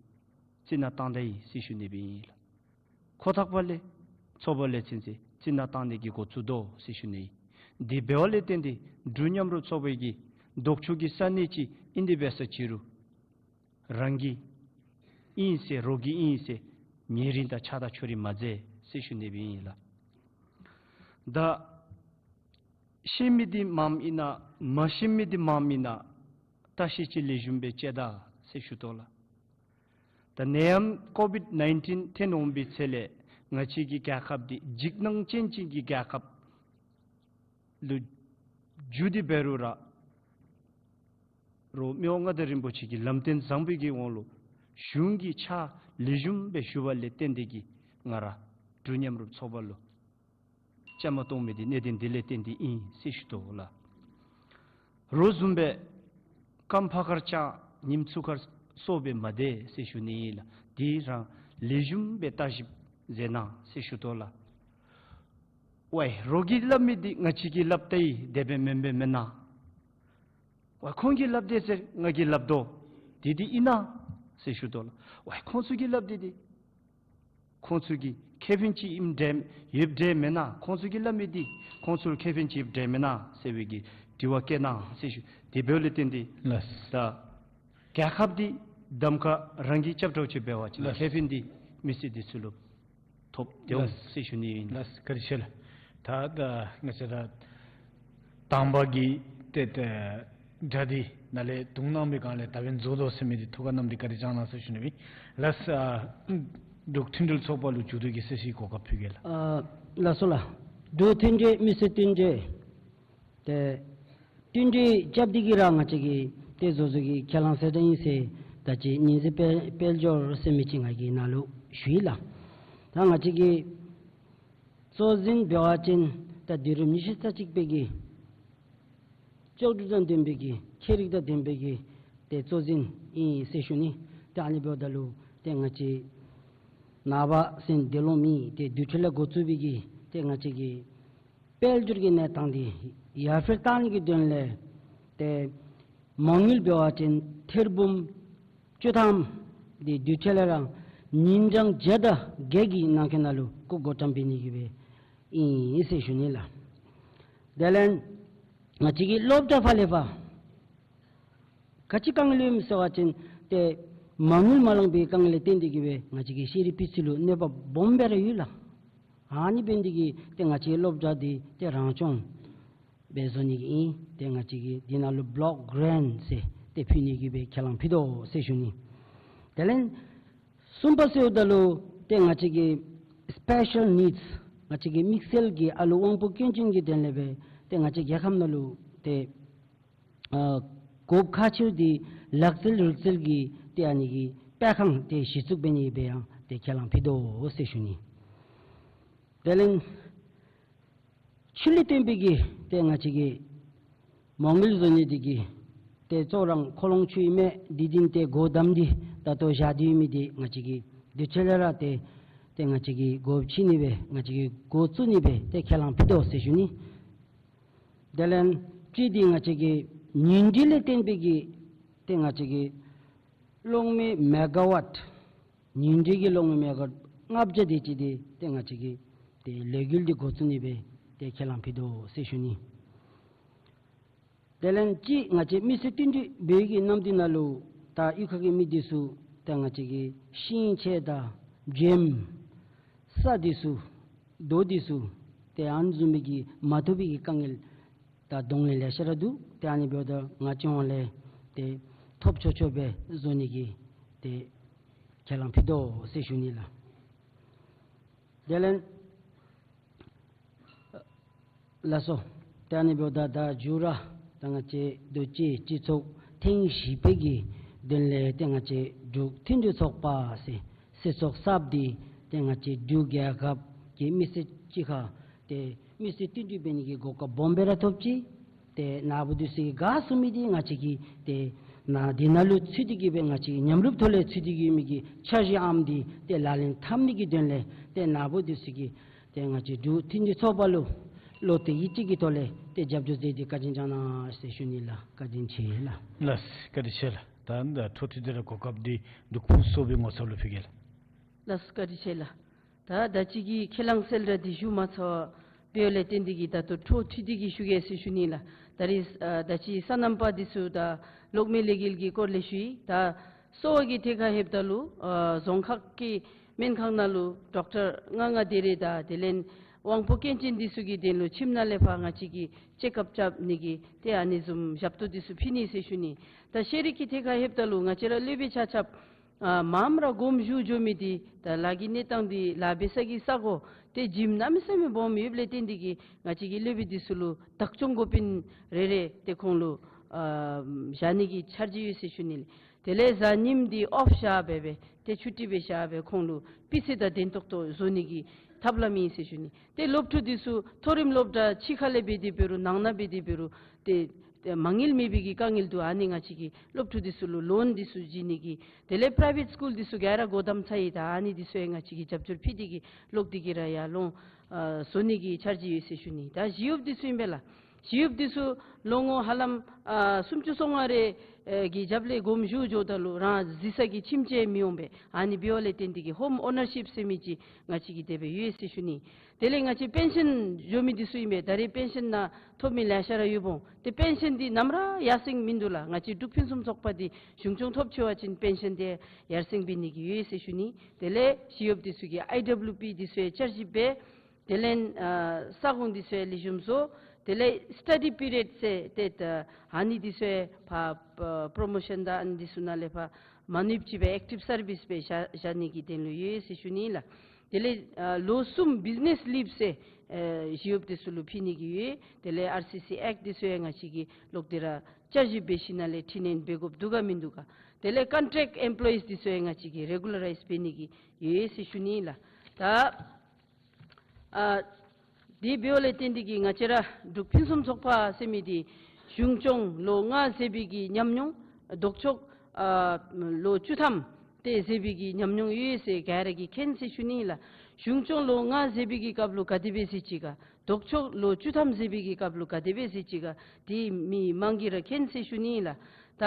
རྩི་ནག་བཏང་ད་ཡི་ཟེར་ཞུ་ནི་སྦེ་ཨིན་ལགས། ཁོ་ཐག་པ་ལས་ཚོགས་པ་ལས་ཚུན་ཚོད་རྩི་ནག་བཏང་ནི་གི་འགོ་བཙུགས་དོ་ཟེར་ཞུ་ནི། དེ་འབདཝ་ལས་བརྟེན་ཏེ་འབྲུག་མཉམ་རུབ་ཚོགས་པའི་གི་ལྡོག་ཕྱོགས་ཀྱི་ས་གནས་ཅིག་ཨིན་ཏེ་འབད་ས་ཅི་རུང་རང་གི་ཨིན་ཟེར་རོགས་ཀྱི་ཨིན་ཟེར་ཉེ་རིང་དང་ཆ་དང་ཕྱོགས་རིས་མ་མཛད་ཟེར་ཞུ་ནི་སྦེ་ཨིན་ལགས། ད་ཤེས་མི་འདི་མངམ་ཨིན་ན་མ་ཤེས་མི་འདི་མངམ་ཨིན་ན་བརྟག་ཞིབ་ཅིག་ལེགས་ཤོམ་སྦེ་རྐྱབ་ད་ཟེར་ཞུ་དོ་ལགས། ད་ནད་ཡམས་ཀོ་བིཌ་ནའིན་ཊིན་ཐོན་འོང་པའི་ཚེ་ལས་ང་བཅས་ཀྱི་རྒྱལ་ཁབ་འདི་འཇིགས་སྣང་ཅན་ཅིག་གི་རྒྱལ་ཁབ་ ལུ་འགྱུར་ཏེ་འབད་རུང་ར་རོགས་མི་དབང་མངའ་བདག་རིན་པོ་ཆེ་གི་ལམ་སྟོན་བཟང་པོའི་གི་དབང་ལུ་གཞུང་གི་ཕྱག་ལེགས་ཤོམ་སྦེ་ཞུ་བ་ལས་བརྟེན་ཏེ་གིས་ང་ར་འབྲུག་མཉམ་རུབ་ཚོགས་པ་ལུ་བཅའ་མར་གཏོགས་མི་འདི་གནད་དོན་འདི་ལས་བརྟེན་ཏེ་ཨིན་ཟེར་ཞུ་དོ་ལགས། རོགས་བཟུམ་སྦེ་རྐངམ་ཕར་ཁར་བཅང་ཉིམ་ཚུར་ཁར་སོར་སྦེ་མ་སྡོད་ཟེར་ཞུ་ནི་ཨིན་ལགས། འདི་རང་ལེགས་ཤོམ་སྦེ་བརྟག་ཞིབ་མཛད་གནང་ཟེར་ཞུ་དོ་ལགས། ཝའི་རོགས་ཀྱིས་སླབ་མི་འདི་ང་བཅས་ཀྱིས་སླབ་ད་ཡི་དེ་སྦེ་མེན་པས་མེན་ན། ཝའི་ཁོང་གིས་སླབ་དེས་ཟེར་ང་གིས་སླབ་དོ། དེ་འདི་ཨིན་ན་ཟེར་ཞུ་དོ་ལགས། ཝའི་ཁོང་ཚུ་གིས་སླབ་དེས་འདི་ཁོང་ཚུ་གི་ཁེ་ཕན་ཅིག་ཨིནམ་འདྲས་ཡོདཔ་འདྲས་མེན་ན། ཁོང་ཚུ་གིས་སླབ་མི་འདི་ཁོང་ཚུ་ལུ་ཁེ་ཕན་ཅིག་ཡོདཔ་འདྲས་མེན་ན་ཟེར་བའི་གི་དྲི་བ་བཀོད་གནང་ཟེར་ཞུ། དེ་འབདཝ་ལས་བརྟེན་ཏེ་ལགས། ད་རྒྱལ་ཁབ་འདི་གདམ་ཁ་རང་གིས་རྐྱབ་གྲོགས་ཅིག་འབད་བ་ཅིན་ལགས། ཁེ་ཕན་འདི་མི་སེར་འདི་ཚུ་ལུ་ཐོབ་སྟེ་འོང་ཟེར་ཞུ་ནི་ཨིན། ལགས། བཀའ་དྲིན་ཆེ་ལགས། ད་ད་ང་བཅས་ར་དང་པ་གི་ཏེ་ཏེ་གྲ་སྒྲིག་ནཱ་ལས་དུང་གནང་བའི་སྒང་ལས་ད་འབདན་རྫོགས་དོ་ཟེར་མི་འདི་ཐུགས་ཁར་བསྣམས་ཏེ་བཀའ་དྲིན་བསྐྱང་གནང་ཟེར་ཞུ་ནི་ཨིན། ལགས། ཨ་འབྲུག་མཐུན་སྒྲིལ་ཚོགས་པ་ལུ་མཇུག་བསྡུ་གི་གསལ་བཤད་གོ་སྐབས་ཕུལ་གེ་ལགས། ཨ་ལགས་སོ་ལགས། འབྲུག་མཐུན་སྒྲིལ་མི་སེར་མཐུན་སྒྲིལ་ཏེ་མཐུན་སྒྲིལ་རྐྱབ་སྟེ་གིས་ར་ང་བཅས་ཀྱིས་ཏེ་བཟོ་བཟོ་གི་ཁས་བླངས་གསལ་བསྒྲགས་ཨིན་ཟེར་ད་ཅི་ཉིན་མཚན་དཔལ་དཔལ་འབྱོར་ཟེར་མི་ཅིག་ང་གིས་ནཱ་ལུ་ཞུ་ཡི་ལགས། ད་ང་བཅས་ཀྱི་གཙོ་འཛིན་འབད་བ་ཅིན་ད་དུས་རབས་ཉི་ཤུ་རྩ་གཅིག་པའི་གི་ལྕོགས་གྲུབ་དང་ལྡན་པའི་གི་ཁྱད་རིག་དང་ལྡན་པའི་གི་ཏེ་གཙོ་འཛིན་ཨིན་ཟེར་ཞུ་ནི། ཏེ་ཨ་ནི་འབདཝ་ད་ལུ་ཏེ་ང་བཅས་ནངས་པ་ཟེར་འདི་ལོ་མི་ཏེ་དུས་འཁྲུལ་ལས་འགོ་བཙུགས་པའི་གི་ཏེ་ང་བཅས་ཀྱི་དཔལ་འབྱོར་གྱི་གནས་སྟངས་འདི་ཡར་འཕེལ་གཏང་ནི་གི་དོན་ལས་ཏེ་མ་དངུལ་འབད་བ་ཅིན་ཐེར་འབུམ་བཅུ་ཐམ་འདི་དུས་འཁྲུལ་ལས་ར་ཉིན་གྲངས་བརྒྱ་དང་བརྒྱད་ཀྱི་ནང་འཁོད་ནང་ལུ་སྐུ་བགོ་བཀྲམ་འབད་ནི་གི་སྦེ་ཨིན་ཟེར་ཞུ་ནི་ལགས། དེ་ལས་ང་བཅས་ཀྱི་སློབ་གྲྭ་ཕར་ལས་ཕར་ག་ཅི་དཀའ་ངལ་ཡོདཔ་ཟེར་བ་ཅིན་ཏེ་མ་དངུལ་མ་ལང་པའི་དཀའ་ངལ་ལས་བརྟེན་ཏེ་གིས་སྦེ་ང་བཅས་ཀྱི་ཤེས་རིག་སྤུས་ཚད་ལུ་གནོད་པ་སྦོམ་སྦེ་ར་ཡོད་ལགས། ཨ་ནི་འབད་ནི་དེ་གིས་ཏེ་ང་བཅས་སློབ་གྲྭ་འདི་ཏེ་རང་སྐྱོང་སྦེ་བཟོ་ནི་གི་ཨིན། ཏེ་ང་བཅས་ཀྱིས་འདི་ནང་ལུ་བོ་ལོཀ་གྲེནཊ་ཟེར་ཏེ་ཕུལ་ནི་གི་སྦེ་ཁས་བླངས་ཕུལ་དོ་ཟེར་ཞུ་ནི། དེ་ལས་གསུམ་པ་ཟེརཝ་ད་ལུ་ཏེ་ང་བཅས་ཀྱི་སི་པེ་ཤལ་ནིཌསི་ང་བཅས་ཀྱི་དམིགས་བསལ་གྱི་ཨ་ལོ་དབང་པོ་སྐྱོན་ཅན་གྱི་དོན་ལས་སྦེ་ཏེ་ང་བཅས་རྒྱལ་ཁབ་ནང་ལུ་ཏེ་ཨ་གོ་སྐབས་ཁག་ཆེཝ་འདི་ལག་རྩལ་རིག་རྩལ་གྱི་ཏེ་ཨ་ནི་གི་སྤེལ་ཁང་ཏེ་གཞི་བཙུགས་འབད་ནི་སྦེ་ཡང་ཏེ་ཁས་བླངས་ཕུལ་དོ་ཟེར་ཞུ་ནི། དེ་ལས་ཆུ་ལས་བརྟེན་པའི་གི་ཏེ་ང་བཅས་ཀྱི་མ་དངུལ་བཟོ་ནི་འདི་གིས་ཏེ་གཙོ་རང་ཁོ་ལོང་ཆུ་ཨིན་མས། འདི་འདི་ཏེ་སྒོ་བསྡམས་ཏེ་ད་ལྟོ་བཞག་སྟེ་ཡོད་མི་འདི་ང་བཅས་ཀྱིས་དུས་ཚོད་ལས་ར་ཏེ་ཏེ་ང་བཅས་ཀྱིས་སྒོ་ཕྱེ་ནི་སྦེ་ང་བཅས་ཀྱིས་འགོ་བཙུགས་ནི་སྦེ་ཏེ་ཁས་བླངས་ཕུལ་དོ་ཟེར་ཞུ་ནི། དེ་ལས་ཅིག་འདི་ང་བཅས་ཀྱི་ཉིང་ཁྲི་ལས་བརྟེན་པའི་གི་ཏེ་ང་བཅས་ཀྱི་གློག་མེ་མེ་ག་ཝཊ་ཉིང་ཁྲི་གི་གློག་མེ་མེ་ག་ཝཊ་ལྔ་བརྒྱ་དེ་ཅིག་འདི་ཏེ་ང་བཅས་ཀྱིས་ཏེ་ལས་འགུལ་འདི་འགོ་བཙུགས་ནི་སྦེ་ཏེ་ཁས་བླངས་ཕུལ་དོ་ཟེར་ཞུ་ནི། དེ་ལས་ཅིག་ང་བཅས་མི་སེར་བསྟུན་གྲོས་འབད་བའི་གི་ནམ་དུས་ནང་ལུ་ད་གཡུས་ཁ་གི་མི་འདི་ཚུ་ད་ང་བཅས་ཀྱི་ཤིང་ཆས་དང་འཇམ་ས་འདི་ཚུ་རྡོ་འདི་ཚུ་ཏེ་ཨ་ནི་བཟུམ་མའི་གི་མ་ཐོབ་པའི་གི་དཀའ་ངལ་དང་གདོང་ལེན་ལེ་ཤ་ར་འདུག། ཏེ་ཨ་ནི་འབདཝ་ད་ང་བཅས་ཧོང་ལས་ཏེ་ཐོབ་ཆོག་ཆོག་སྦེ་བཟོ་ནི་གི་ཏེ་ཁས་བླངས་ཕུལ་དོ་ཟེར་ཞུ་ནི་ལགས། དེ་ལས་ལགས་སོ། ཏེ་ཨ་ནི་འབདཝ་ད་ད་མཇུག་ར་ད་ང་བཅས་རྡོ་སྐྱེས་སྤྱི་ཚོགས་ཐེངས་བཞི་པའི་གི་དོན་ལས་ཏེ་ང་བཅས་འབྲུག་མཐུན་སྒྲིལ་ཚོགས་པ་ཟེར་སྲིད་ཚོགས་གསརཔ་འདི་ཏེ་ང་བཅས་འབྲུག་རྒྱལ་ཁབ་ཀྱི་མི་སེར་གཅིག་ཁར་ཏེ་མི་སེར་བསྟུན་གྲོས་འབད་ནི་གི་གོ་སྐབས་སྦོམ་སྦེ་ར་ཐོབ་ཅི། ཏེ་ནཱ་བུ་འདི་ཚུ་གིས་ག་གསུང་མི་འདི་ང་བཅས་ཀྱིས་ཏེ་ནཱ་འདི་ནང་ལུ་ཚུད་དེ་གིས་སྦེ་ང་བཅས་ཀྱིས་མཉམ་རུབ་ཐོག་ལས་ཚུད་དེ་གིས་མི་གི་འཆར་གཞིའམ་འདི་ཏེ་ལག་ལེན་འཐབ་ནི་གི་དོན་ལས་ཏེ་ནཱ་བུ་འདི་ཚུ་གིས་ཏེ་ང་བཅས་འབྲུག་མཐུན་སྒྲིལ་ཚོགས་པ་ལུ་བློ་གཏད་ཡིད་གཅིག་གི་ཐོག་ལས་ཏེ་རྒྱབ་སྐྱོར་མཛད་དེ་བཀའ་དྲིན་བསྐྱང་གནང་ཟེར་ཞུ་ནི་ལགས། བཀའ་དྲིན་ཆེ་ལགས། ལགས་སོ། བཀའ་དྲིན་ཆེ་ལགས། ད་ད་འཕྲོ་མཐུད་དེ་ར་གོ་སྐབས་འདི་འབྲུག་ཕུན་ཚོགས་པའི་ངོ་ཚབ་ལུ་ཕུལ་གེ་ལགས། ལགས་སོ། བཀའ་དྲིན་ཆེ་ལགས། ད་ད་ཅི་གི་ཁས་བླངས་གསལ་བསྒྲགས་འདི་ཞུ་མ་ཚར་བ་འབདཝ་ལས་བརྟེན་ཏེ་གིས་ད་ལྟོ་འཕྲོ་མཐུད་དེ་གིས་ཞུ་གེ་ཟེར་ཞུ་ནི་ལགས། ད་རིས་ཨ་ད་ཅི་སོ་ནམ་པ་འདི་ཚུ་ད་གློག་མེ་ལས་འགུལ་གྱི་སྐོར་ལས་ཞུ་ཡི། ད་གསོ་བ་གི་ཐད་ཁར་ལྷོདཔ་ད་ལུ་ཨ་རྫོང་ཁག་གི་སྨན་ཁང་ནང་ལུ་ཌོག་ཊར་ལྔ་ལྔ་དེ་རེ་དང་དེ་ལས་དབང་པོ་སྐྱོན་ཅན་འདི་ཚུ་གི་དོན་ལུ་ཁྱིམ་ནང་ལས་ཕར་ང་བཅས་ཀྱིས་ཅེཀ་ཨཔ་རྐྱབ་ནི་གི་ཏེ་ཨ་ནི་བཟུམ་ཞབས་ཏོག་འདི་ཚུ་ཕུལ་ནི་ཟེར་ཞུ་ནི། ད་ཤེས་རིག་གི་ཐད་ཁར་ལྷོདཔ་ད་ལུ་ང་བཅས་ར་སློབ་དཔོན་ཆ་ཁྱབ་ ཨ་མངམ་ར་དགོངསམ་ཞུ་འགྱོ་མི་འདི་ད་ལཱ་གི་གནས་སྟངས་འདི་ལཱ་འབད་ས་གི་ས་གོ་ཏེ་ཇིམ་གནམ་མེད་ས་མེད་སྦོམ་ཡོདཔ་ལས་བརྟེན་ཏེ་གིས་ང་བཅས་ཀྱི་སློབ་དཔོན་འདི་ཚུ་ལུ་བདག་སྐྱོང་འགོ་དཔོན་རེ་རེ་ཏེ་ཁོང་ལུ་ཨ་བཞག་ནི་གི་འཆར་གཞི་ཡོད་ཟེར་ཞུ་ནི་ལགས། དེ་ལས་གཟའ་ཉིམ་འདི་ཨོཕ་བཞག་སྦེ་སྦེ་ཏེ་ཆུ་ཊི་སྦེ་བཞག་སྦེ་ཁོང་ལུ་སྤུས་ཚད་དང་ལྡན་ཏོག་ཏོ་བཟོ་ནི་གི་ཐབས་ལམ་ཨིན་ཟེར་ཞུ་ནི། ཏེ་སློབ་ཕྲུག་འདི་ཚུ་མཐོ་རིམ་སློབ་གྲྭ་ཕྱི་ཁ་ལས་འབད་དེ་འབད་རུང་ནང་ན་འབད་དེ་འབད་རུང་ཏེ་ཏེ་མ་དངུལ་མེད་པའི་གི་དཀའ་ངལ་འདུག། ཨ་ནི་ང་བཅས་ཀྱིས་སློབ་ཕྲུག་འདི་ཚུ་ལུ་ལོན་འདི་ཚུ་བྱིན་ནི་གི་དེ་ལས་པ་རའི་ཝེཊ་སི་ཀུལ་འདི་ཚུ་ག་ར་སྒོ་བསྡམས་ཚར་ཡི། ད་ཨ་ནི་འདི་ཚུ་ཡང་ང་བཅས་ཀྱིས་རྒྱབ་སྐྱོར་ཕུལ་ཏེ་གིས་ལོག་སྟེ་གིས་ར་ཡར་ལོང་ཨ་བཟོ་ནི་གི་འཆར་གཞི་ཡོད་ཟེར་ཞུ་ནི། ད་ཞི་གཡོགཔ་འདི་ཚུ་ཨིན་པས་ལགས། ཞི་གཡོགཔ་འདི་ཚུ་ལོ་ངོ་ཧ་ལམ་ཨ་སུམ་ཅུ་སོ་ལྔ་རེ་ཨེ་གི་རྒྱབ་ལས་དགོངསམ་ཞུ་འགྱོཝ་ད་ལུ་རང་གཟིགས་ས་གི་ཁྱིམ་ཅིག་མི་འོང་པས། ཨ་ནི་འབདཝ་ལས་བརྟེན་ཏེ་གིས་ཧོམ་ཨོ་ནར་ཤིཔ་ཟེར་མི་ཅིག་ང་བཅས་ཀྱི་དེ་སྦེ་ཡོད་ཟེར་ཞུ་ནི། དེ་ལས་ང་བཅས་པེན་ཤཱན་འགྱོ་མི་འདི་ཚུ་ཨིན་པས། ད་རེས་པེན་ཤཱན་ནང་ཐོབ་མི་ལེ་ཤ་ར་ཡོདཔ་འོང་། ཏེ་པེན་ཤཱན་འདི་ནམ་ར་ཡར་སེང་མིན་འདུག་ལགས། ང་བཅས་འབྲུག་ཕུན་སུམ་ཚོགས་པ་འདི་གཞུང་སྐྱོང་ཐོབ་ཚར་བ་ཅིན་པེན་ཤཱན་འདི་ཡར་སེང་འབད་ནི་གི་ཡོད་ཟེར་ཞུ་ནི། དེ་ལས་ཞི་གཡོགཔ་འདི་ཚུ་གིས་ཨའི་ཌབ་ལུ་པི་འདི་ཚུ་ཡང་འཆར་གཞི་འབད། དེ་ལས་ཨ་ས་ཁོངས་འདི་ཚུ་ཡང་ལེགས་ཤོམ་བཟོ། དེ་ལས་སི་ཊ་ཌི་པི་རི་ཡོཌ་ཟེར་ཏེ་ད་ཨ་ནི་འདི་ཚུ་ཡང་ཕར་པ་པོརོ་མོ་ཤཱན་དང་ཨ་ནི་འདི་ཚུ་ནང་ལས་ཕར་མ་ནུབ་ཅིག་སྦེ་ཨེཀ་ཊིབ་སར་བིསི་སྦེ་བཞག་བཞག་ནི་གི་དོན་ལུ་ཡོད་ཟེར་ཞུ་ནི་ལགས། དེ་ལས་ཨ་ལོ་གསུམ་བིཛི་ནེས་ལིབ་ཟེར་ཨེ་ཞི་གཡོགཔ་འདི་ཚུ་ལུ་ཕུལ་ནི་གི་ཡོད། དེ་ལས་ཨར་སི་སི་ཨེཀཊ་འདི་ཚུ་ཡང་ང་བཅས་ཀྱིས་ལོག་སྟེ་ར་འཆར་གཞི་འབད་ཞིནམ་ལས་འཕྲི་སྣོན་འབད་དགོཔ་འདུག་ག་མིན་འདུག་ག། དེ་ལས་ཀོན་ཊེཀཊ་ཨེམ་པོ་ལོ་ཡིས་འདི་ཚུ་ཡང་ང་བཅས་ཀྱིས་རེ་གུ་ལ་རའིཛ་འབད་ནི་གི་ཡོད་ཟེར་ཞུ་ནི་ལགས། ད་ཨ་དེ་འབདཝ་ལས་བརྟེན་ཏེ་གིས་ང་བཅས་ར་འབྲུག་ཕུན་སུམ་ཚོགས་པ་ཟེར་མི་འདི་གཞུང་སྐྱོང་ལོ་ལྔ་མཛད་པའི་གི་ཉམས་མྱོང་ལྡོག་ཕྱོགས་ཨ་ལོ་བཅུ་ཐམ་ཏེ་མཛད་པའི་གི་ཉམས་མྱོང་ཡོད་ཟེར་ག་ར་གིས་མཁྱེན་ཟེར་ཞུ་ནི་ལགས། གཞུང་སྐྱོང་ལོ་ལྔ་མཛད་པའི་གི་སྐབས་ལུ་ག་དེ་སྦེ་མཛད་ཅི་ག། ལྡོག་ཕྱོགས་ལོ་བཅུ་ཐམ་མཛད་པའི་གི་སྐབས་ལུ་ག་དེ་སྦེ་མཛད་ཅི་ག། དེ་མི་མང་གིས་ར་མཁྱེན་ཟེར་ཞུ་ནི་ལགས། ད་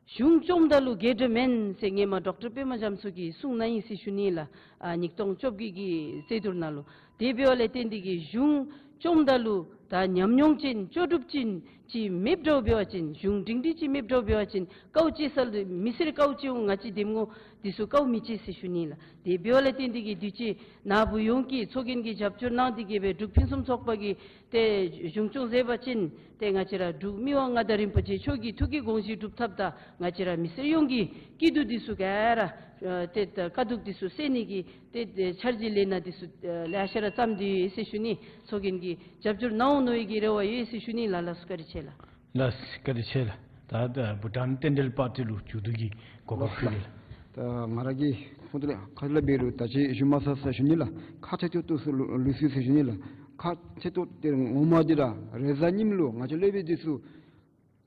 གཞུང་སྐྱོངམ་ད་ལུ་དགེ་སྦྱོར་མེན་ཟེར་ཧེ་མ་ཌོག་ཊར་པདྨ་རྒྱ་མཚོ་གིས་གསུངས་གནང་ཡི་ཟེར་ཞུ་ནི་ལགས། ཨ་ཉིས་སྟོང་བཅོ་བརྒྱད་ཀྱི་རྩོད་བསྡུར་ནང་ལུ། དེ་འབདཝ་ལས་བརྟེན་ཏེ་གིས་གཞུང་སྐྱོངམ་ད་ལུ་ད་ཉམས་མྱོང་ཅན་ལྕོགས་གྲུབ་ཅན་ཅིག་མེདཔ་འདྲཝ་འབད་བ་ཅིན་གཞུང་སྒྲིང་སྒྲི་ཅིག་མེདཔ་འདྲཝ་འབད་བ་ཅིན་དཀའཝ་སྤྱད་ས་ལུ་མི་སེར་དཀའཝ་སྤྱད་འོང་། ང་བཅས་འདེམས་ངོ་འདི་ཚུ་དཀའཝ་མི་སྤྱད་ཟེར་ཞུ་ནི་ལགས། དེ་འབདཝ་ལས་བརྟེན་ཏེ་གིས་དུས་ཅི་ནཱ་བུ་ཡོངས་ཀྱིས་ཚོགས་རྒྱན་གྱི་རྒྱབ་སྐྱོར་གནང་སྟེ་གིས་སྦེ་འབྲུག་ཕུན་སུམ་ཚོགས་པ་གི་ཏེ་གཞུང་སྐྱོང་མཛད་པ་ཅིན་ཏེ་ང་བཅས་ར་འབྲུག་མི་དབང་མངའ་བདག་རིན་པོ་ཆེ་མཆོག་གི་ཐུགས་ཀྱི་དགོངས་གཞི་སྒྲུབ་ཐབས་དང་ང་བཅས་ར་མི་སེར་ཡོངས་ཀྱི་སྐྱིད་སྡུག་འདི་ཚུ་ག་ར་ཨ་ཏེ་ད་དཀའ་སྡུག་འདི་ཚུ་སེལ་ནི་གི་ཏེ་ཏེ་འཆར་གཞི་ལས་སྣ་འདི་ཚུ་ཨ་ལེ་ཤ་ར་བརྩམས་ཏེ་ཡོད་ཟེར་ཞུ་ནི། ཚོགས་རྒྱན་གྱི་རྒྱབ་སྐྱོར་གནང་འོང་མནོ་བའི་གི་རེ་བ་ཡོད་ཟེར་ཞུ་ནི་ལགས། ལགས་སོ་བཀའ་དྲིན་ཆེ་ལགས། ལགས་བཀའ་དྲིན་ཆེ་ལགས། ད་ད་བྷུ་ཊཱན་བསྟན་འགྲོའི་པར་ཊི་ལུ་མཇུག་བསྡུ་གི་གོ་སྐབས་ཕུལ་ལགས། ད་ང་ར་གིས་ཁོང་ཚུ་ལས་ཁ་ལས་འབད་རུང་ད་ཅི་ཞུ་མ་ཚར་ཟེར་ཞུ་ནི་ལགས། ཁག་ཆེ་ཏོག་ཏོ་ཚུ་ལུ་ལུས་སོ་ཡི་ཟེར་ཞུ་ནི་ལགས། ཁག་ཆེ་ཏོག་ཏོ་ངོ་མ་འདི་ར་རེས་གཟའ་ཉིམ་ལུ་ང་བཅས་སློབ་དཔོན་འདི་ཚུ་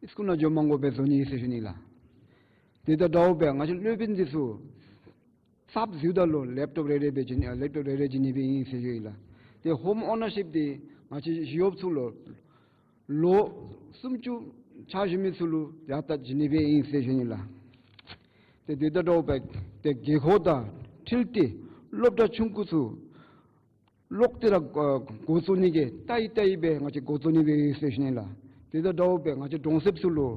སི་ཀུལ་ནང་འགྱོ་མ་དགོ་པར་བཟོ་ནི་ཨིན་ཟེར་ཞུ་ནི་ལགས། དེ་དང་འདྲཝ་སྦེ་ང་བཅས་སློབ་དཔོན་འདི་ཚུ་གསརཔ་བཟོཝ་ད་ལུ་ལེབ་ཊོབ་རེ་རེ་སྦེ་བྱིན་ལེབ་ཊོབ་རེ་རེ་བྱིན་ནི་སྦེ་ཨིན་ཟེར་ཞུ་ཡི་ལགས། ཏེ་ཧོམ་ཨོ་ནར་ཤིཔ་འདི་ང་བཅས་ཞི་གཡོགཔ་ཚུ་ལུ་ལོ་སུམ་ཅུ་ཕྱག་ཞུ་མི་ཚུ་ལུ་ཡར་ལྟ་བྱིན་ནི་སྦེ་ཨིན་ཟེར་ཞུ་ནི་ལགས། ཏེ་དེ་དང་འདྲཝ་སྦེ་ཏེ་དགོས་མཁོ་དང་འཁྲིལ་ཏེ་སློབ་གྲྭ་ཆུང་ཀུ་ཚུ་ལོག་སྟེ་ར་ཨ་འགོ་བཙུགས་ནི་གི་ལྟ་ཡི་ལྟ་ཡི་སྦེ་ང་བཅས་འགོ་བཙུགས་ནི་སྦེ་ཨིན་ཟེར་ཞུ་ནི་ལགས། དེ་དང་འདྲཝ་སྦེ་ང་བཅས་གྲོང་གསེབ་ཚུ་ལུ་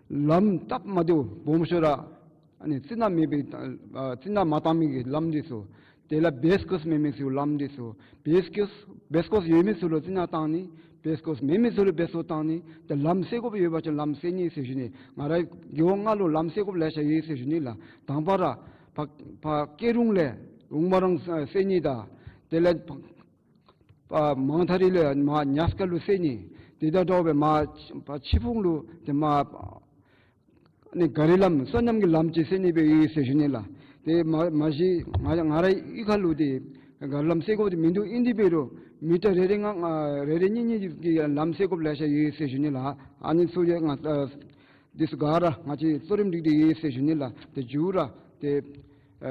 ལམ་སྟབས་མ་བདེཝ་སྦོམ་ཤོས་ར་ཨ་ནི་རྩི་ནག་མེད་པའི་ཨ་རྩི་ནག་མ་བཏང་མི་གི་ལམ་འདི་ཚུ། དེ་ལས་བེསི་ཀོསི་མེད་མི་ཚུ་ལམ་འདི་ཚུ། བེསི་ཀོསི་བེསི་ཀོསི་ཡོད་མི་ཚུ་ལུ་རྩི་ནག་བཏང་ནི། བེསི་ཀོསི་མེད་མི་ཚུ་ལུ་བེསི་ཀོསི་བཏང་ནི། ཏེ་ལམ་སེལ་དགོཔ་ཡོད་པ་ཅིན་ལམ་སེལ་ནི་ཟེར་ཞུ་ནི། ང་རའི་རྒེད་འོག་ནང་ལུ་ལམ་སེལ་དགོཔ་ལེ་ཤ་ཡོད་ཟེར་ཞུ་ནི་ལགས། དང་པ་ར་ཕར་ཕར་སྐྱེ་རུང་ལས་ཝུང་མ་རང་སེལ་ནི་དང་དེ་ལས་ཕར་མང་ཐ་རི་ལས་མར་ཉ་སྐར་ལུ་སེལ་ནི། དེ་དང་འདྲཝ་སྦེ་མར་ཕར་ཆི་ཕུང་ལུ་ཏེ་མར་ཨ་ནི་ག་རི་ལམ་བསོད་ནམས་ཀྱི་ལམ་ཅིག་སེལ་ནི་སྦེ་ཡོད་ཟེར་ཞུ་ནི་ལགས། ཏེ་མ་མ་གཞི་ང་ང་རའི་གཡུས་ཁ་ལུ་ཏེ་ག་རི་ལམ་སེལ་དགོཔ་འདི་མིན་འདུག། ཨིན་དེ་འབད་རུང་མི་ཊར་རེ་རེ་ལྔ་ལྔ་རེ་རེ་གཉིས་གཉིས་ཀྱི་ལམ་སེལ་དགོཔ་ལེ་ཤ་ཡོད་ཟེར་ཞུ་ནི་ལགས། ཨ་ནི་ཚུ་ཡང་ང་ཨ་འདི་ཚུ་ག་ར་ང་བཅས་གཙོ་རིམ་སྒྲིག་སྟེ་ཡོད་ཟེར་ཞུ་ནི་ལགས། ཏེ་མཇུག་ར་ཏེ་ཨ་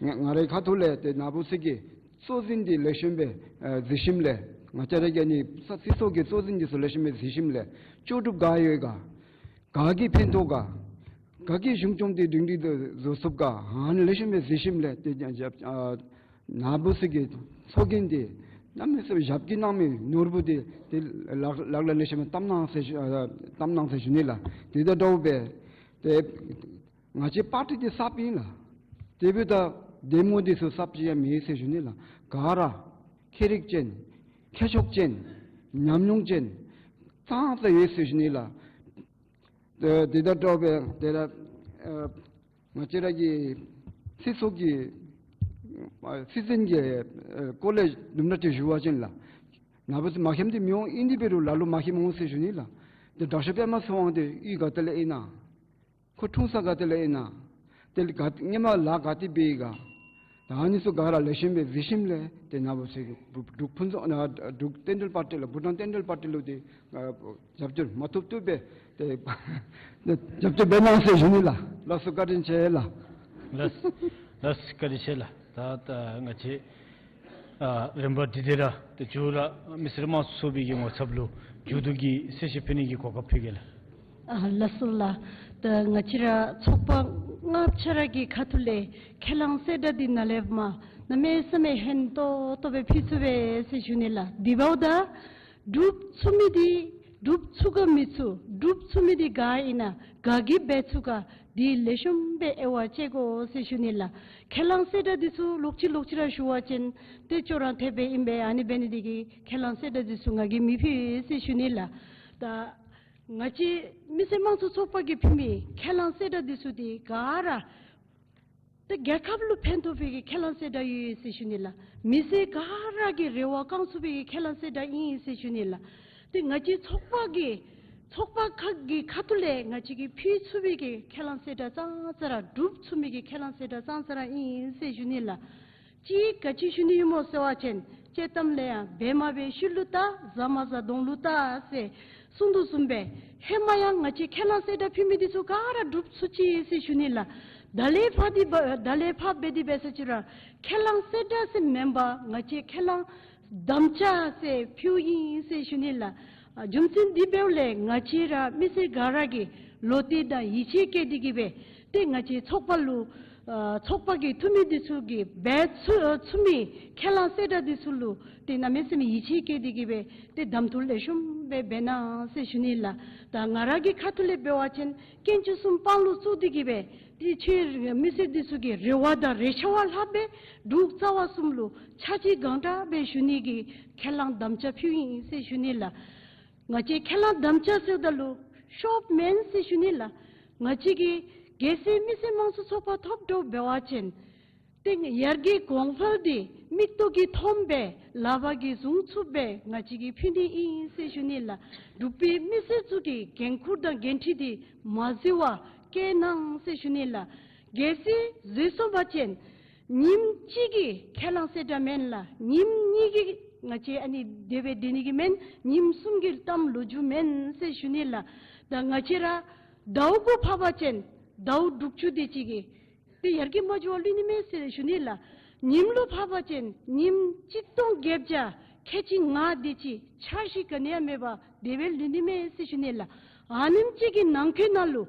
ང་ང་རའི་ཁ་ཐུག་ལས་ཏེ་ནཱ་བུ་ཚུ་གི་གཙོ་འཛིན་འདི་ལེགས་ཤོམ་སྦེ་ཨ་གཟིགས་ཞིནམ་ལས་ང་བཅས་ར་གི་ཨ་ནི་ས་སྤྱི་ཚོགས་ཀྱི་གཙོ་འཛིན་འདི་ཚུ་ལེགས་ཤོམ་སྦེ་གཟིགས་ཞིནམ་ལས་ལྕོགས་གྲུབ་ག་ཡོད་ག། ག་གིས་ཕན་ཐོགས་ག། ག་གིས་གཞུང་སྐྱོང་འདི་སྒྲིང་སྒྲི་བཟོ་ཚུགས་ག། ཨ་ནི་ལེགས་ཤོམ་སྦེ་གཟིགས་ཞིནམ་ལས་ཏེ་ཨ་ནཱ་བུ་ཚུ་གི་ཚོགས་རྒྱན་འདི་གནམ་མེད་ས་མེད་ཞབས་ཀྱིས་གནང་མི་ནོར་བུ་འདི་ཏེ་ལག་ལག་ལ་ལེགས་ཤོམ་སྦེ་བཏབ་གནང་ཟེར་ཞུ་ཨ་བཏབ་གནང་ཟེར་ཞུ་ནི་ལགས། དེ་དང་འདྲཝ་སྦེ་ཏེ་ང་བཅས་པར་ཊི་འདི་གསརཔ་ཨིན་ལགས། དེ་འབདཝ་ད་འདེམས་ངོ་འདི་ཚུ་གསརཔ་ཅིག་ཡང་མེད་ཟེར་ཞུ་ནི་ལགས། ག་ར་ཁྱད་རིག་ཅན་ཁྱད་ཆོས་ཅན་ཉམས་མྱོང་ཅན་ཙང་ཙ་ཡོད་ཟེར་ཞུ་ནི་ལགས། ཏེ་དེ་དང་འདྲཝ་སྦེ་དེ་ལས་ཨ་ ང་བཅས་ར་གི་སྲིད་ཚོགས་ཀྱི་ཨ་སྲིད་འཛིན་གྱི་ཨ་སྐོར་ལས་དུམ་གྲ་ཅིག་ཞུ་བ་ཅིན་ལགས། ནཱ་བུ་ཚུ་མ་མཁྱེནམ་འདི་མི་འོང་། ཨིན་དེ་འབད་རུང་ལ་ལུ་མ་མཁྱེནམ་འོང་ཟེར་ཞུ་ནི་ལགས། ཏེ་དྲག་ཤོས་པདྨ་ཚེ་དབང་འདི་གཡུས་ག་ཏེ་ལས་ཨིན་ན། ཁོ་འཁྲུངས་ས་ག་ཏེ་ལས་ཨིན་ན། ཏེ་ག་སྔོན་མ་ལཱ་ག་ཏེ་འབད་ཡི་ག། ད་ཨ་ནི་ཚུ་ག་ར་ལེགས་ཤོམ་སྦེ་གཟིགས་ཞིནམ་ལས་ཏེ་ནཱ་བུ་ཚུ་གི་འབྲུག་ཕུན་ཚོགས་ཨ་འབྲུག་བསྟན་འགྲོའི་དཔལ་སྒྲོན་ལུ་བུ་ཊང་བསྟན་འགྲོའི་དཔལ་སྒྲོན་ལུ་ཏེ་ཨ་རྒྱབ་སྐྱོར་མ་ཐུབ་ཐུབ་སྦེ་ཏེ་རྒྱབ་སྐྱོར་འབད་གནང་ཟེར་ཞུ་ནི་ལགས། ལགས་སོ། བཀའ་དྲིན་ཆེ་ལགས། ལགས་ལགས། བཀའ་དྲིན་ཆེ་ལགས། ད་ད་ང་བཅས་ཨ་རིམ་པ་འདི་དེ་ར་ཏེ་མཇུག་ར་མི་སེར་དམངས་གཙོ་ཚོགས་པའི་གི་ངོ་ཚབ་ལུ་མཇུག་བསྡུ་གི་གསལ་བཤད་ཕུལ་ནི་གི་གོ་སྐབས་ཕུལ་གེ་ལགས། ཨ་ལགས་སོ་ལགས། ད་ང་བཅས་ར་ཚོགས་པ་ལྔ་ཆ་ར་གི་ཁ་ཐུག་ལས་ཁས་བླངས་གསལ་བསྒྲགས་འདི་ནཱ་ལས་མར་གནམ་མེད་ས་མེད་ཧན་ཏོང་ཏོ་སྦེ་ཕུལ་ཚུགས་པས་ཟེར་ཞུ་ནི་ལགས། དེ་འབདཝ་ད་སྒྲུབ་ཚུགས་མི་འདི་སྒྲུབ་ཚུགས་ག་མི་ཚུགས། སྒྲུབ་ཚུགས་མི་འདི་ག་ཨིན་ན། ག་གིས་འབད་ཚུགས་ག། འདི་ལེགས་ཤོམ་སྦེ་དབྱེ་བ་དཔྱད་དགོ་ཟེར་ཞུ་ནི་ལགས། ཁས་བླངས་གསལ་བསྒྲགས་འདི་ཚུ་ལོག་ཅི་ལོག་ཅི་ར་ཞུ་བ་ཅིན་ཏེ་ཅོག་ར་འཐདཔ་སྦེ་ཨིན་པས། ཨ་ནི་འབད་ནི་འདི་གིས་ཁས་བླངས་གསལ་བསྒྲགས་འདི་ཚུ་ང་གིས་མི་ཕུལ་ཟེར་ཞུ་ནི་ལགས། ད་ང་བཅས་མི་སེར་དམངས་གཙོ་ཚོགས་པ་གིས་ཕུལ་མི་ཁས་བླངས་གསལ་བསྒྲགས་འདི་ཚུ་འདི་ག་ར་ཏེ་རྒྱལ་ཁབ་ལུ་ཕན་ཐོགས་པའི་གི་ཁས་བླངས་གསལ་བསྒྲགས་ཡོད་ཟེར་ཞུ་ནི་ལགས། མི་སེར་ག་ར་གི་རེ་བ་བསྐང་ཚུགས་པའི་གི་ཁས་བླངས་གསལ་བསྒྲགས་ཨིན་ཟེར་ཞུ་ནི་ལགས། ཏེ་ང་བཅས་ཚོགས་པ་གི་ཚོགས་པ་ཁག་གི་ཁ་ཐུག་ལས་ང་བཅས་ཀྱིས་ཕུལ་ཚུགས་པའི་གི་ཁས་བླངས་གསལ་བསྒྲགས་ཙང་ཙ་ར་སྒྲུབ་ཚུགས་མི་གི་ཁས་བླངས་གསལ་བསྒྲགས་ཙང་ཙ་ར་ཨིན་ཟེར་ཞུ་ནི་ལགས། གཅིག་ག་ཅི་ཞུ་ནི་ཡོདཔ་སྨོ་ཟེར་བ་ཅིན་དཔྱེ་གཏམ་ལས་ཡང་འབད་མ་འབད་ཤུལ་ལུ་བལྟ། བཟའ་མ་བཟའ་གདོང་ལུ་བལྟ་ཟེར་གསུངས་དོ་བཟུམ་སྦེ་ཧེ་མ་ཡང་ང་བཅས་ཁས་བླངས་གསལ་བསྒྲགས་ཕུལ་མི་འདི་ཚུ་ག་ར་སྒྲུབ་ཚུགས་ཅི་ཟེར་ཞུ་ནི་ལགས། ད་ལས་ཕར་འདི་འབད་ད་ལས་ཕར་འབད་དེ་འབད་ས་ཅིག་ར་ཁས་བླངས་གསལ་བསྒྲགས་ཟེར་མེན་པར་ང་བཅས་ཁས་བླངས་དམ་བཅའ་ཟེར་ཕུལཝ་ཨིན་ཟེར་ཞུ་ནི་ལགས། ཨ་རྒྱུ་མཚན་འདི་འབདཝ་ལས་ང་བཅས་ར་མི་སེར་ག་ར་གིས་བློ་གཏད་དང་ཡིད་ཆེས་བསྐྱེད་དེ་གི་སྦེ་ཏེ་ང་བཅས་ཚོགས་པ་ལུ་ཨ་ཚོགས་པ་གི་འཐུས་མི་འདི་ཚུ་གིས་འབད་ཚུགས་ཨ་ཚུགས་མི་ཁས་བླངས་གསལ་བསྒྲགས་འདི་ཚུ་ལུ་ཏེ་གནམ་མེད་ས་མེད་ཡིད་ཆེས་བསྐྱེད་དེ་གི་སྦེ་ཏེ་གདམ་འཐུ་ལེགས་ཤོམ་སྦེ་འབད་གནང་ཟེར་ཞུ་ནི་ལགས། ད་ང་ར་གི་ཁ་ཐུག་ལས་འབད་བ་ཅིན་དཀོན་མཆོག་གསུམ་དཔང་ལུ་བཙུགས་ཏེ་གི་སྦེ་ཏེ་ཁྱེད་མི་སེར་འདི་ཚུ་གི་རེ་བ་དང་རེ་ཆེ་བ་ལྷག་སྦེ་འབྲུག་རྩ་བ་གསུམ་ལུ་འཆར་གཞི་གང་དྲག་སྦེ་ཞུ་ནི་གི་ཁས་བླངས་དམ་བཅའ་ཕུལཝ་ཨིན་ཟེར་ཞུ་ནི་ལགས། ང་བཅས་ཁས་བླངས་དམ་བཅའ་ཟེརཝ་ད་ལུ་ཤོབ་མེན་ཟེར་ཞུ་ནི་ལགས། ང་བཅས་ཀྱིས་གལ་སྲིད་མི་སེར་དམངས་གཙོ་ཚོགས་པ་ཐོབ་འགྱོ་འབད་བ་ཅིན་ཏེ་ཡར་རྒྱས་གོང་འཕེལ་འདི་མིག་ཏོ་གིས་མཐོངམ་སྦེ་ལག་པ་གིས་བཟུང་ཚུགསཔ་སྦེ་ང་བཅས་ཀྱིས་ཕུལ་ནི་ཨིན་ཟེར་ཞུ་ནི་ལགས། འབྲུག་པའི་མི་སེར་ཚུ་གི་འགན་ཁུར་དང་འགན་འཁྲི་འདི་མ་བརྗེད་པར་བཀལ་གནང་ཟེར་ཞུ་ནི་ལགས། གལ་སྲིད་བརྗེད་སོང་པ་ཅིན་ཉིནམ་གཅིག་གི་ཁས་བླངས་གསལ་བསྒྲགས་མེན་ལགས། ཉིནམ་གཉིས་ཀྱི་ང་བཅས་ཨ་ནི་དེ་སྦེ་སྡོད་ནི་གི་མེན། ཉིནམ་གསུམ་གྱི་གཏམ་ལོ་རྒྱུས་མེན་ཟེར་ཞུ་ནི་ལགས། ད་ང་བཅས་ར་ཟླཝ་དགུ་འཕགས་པ་ཅིན་ཟླཝ་དྲུག་ཅུ་དེ་ཅིག་གི་ཏེ་ཡར་རྒྱས་མ་འགྱོ་བར་ལུས་ནི་མས་ཟེར་ཞུ་ནི་ལགས། ཉིནམ་ལུ་འཕགས་པ་ཅིན་ཉིནམ་གཅིག་སྟོང་བརྒྱད་བརྒྱ་ཁལ་གཅིག་ལྔ་དེ་ཅིག་འཆར་གཞི་ག་ནི་ཡང་མེད་པར་དེ་སྦེ་ལུས་ནི་མས་ཟེར་ཞུ་ནི་ལགས། ཨ་ནེམ་ཅིག་གི་ནང་འཁོད་ནང་ལུ་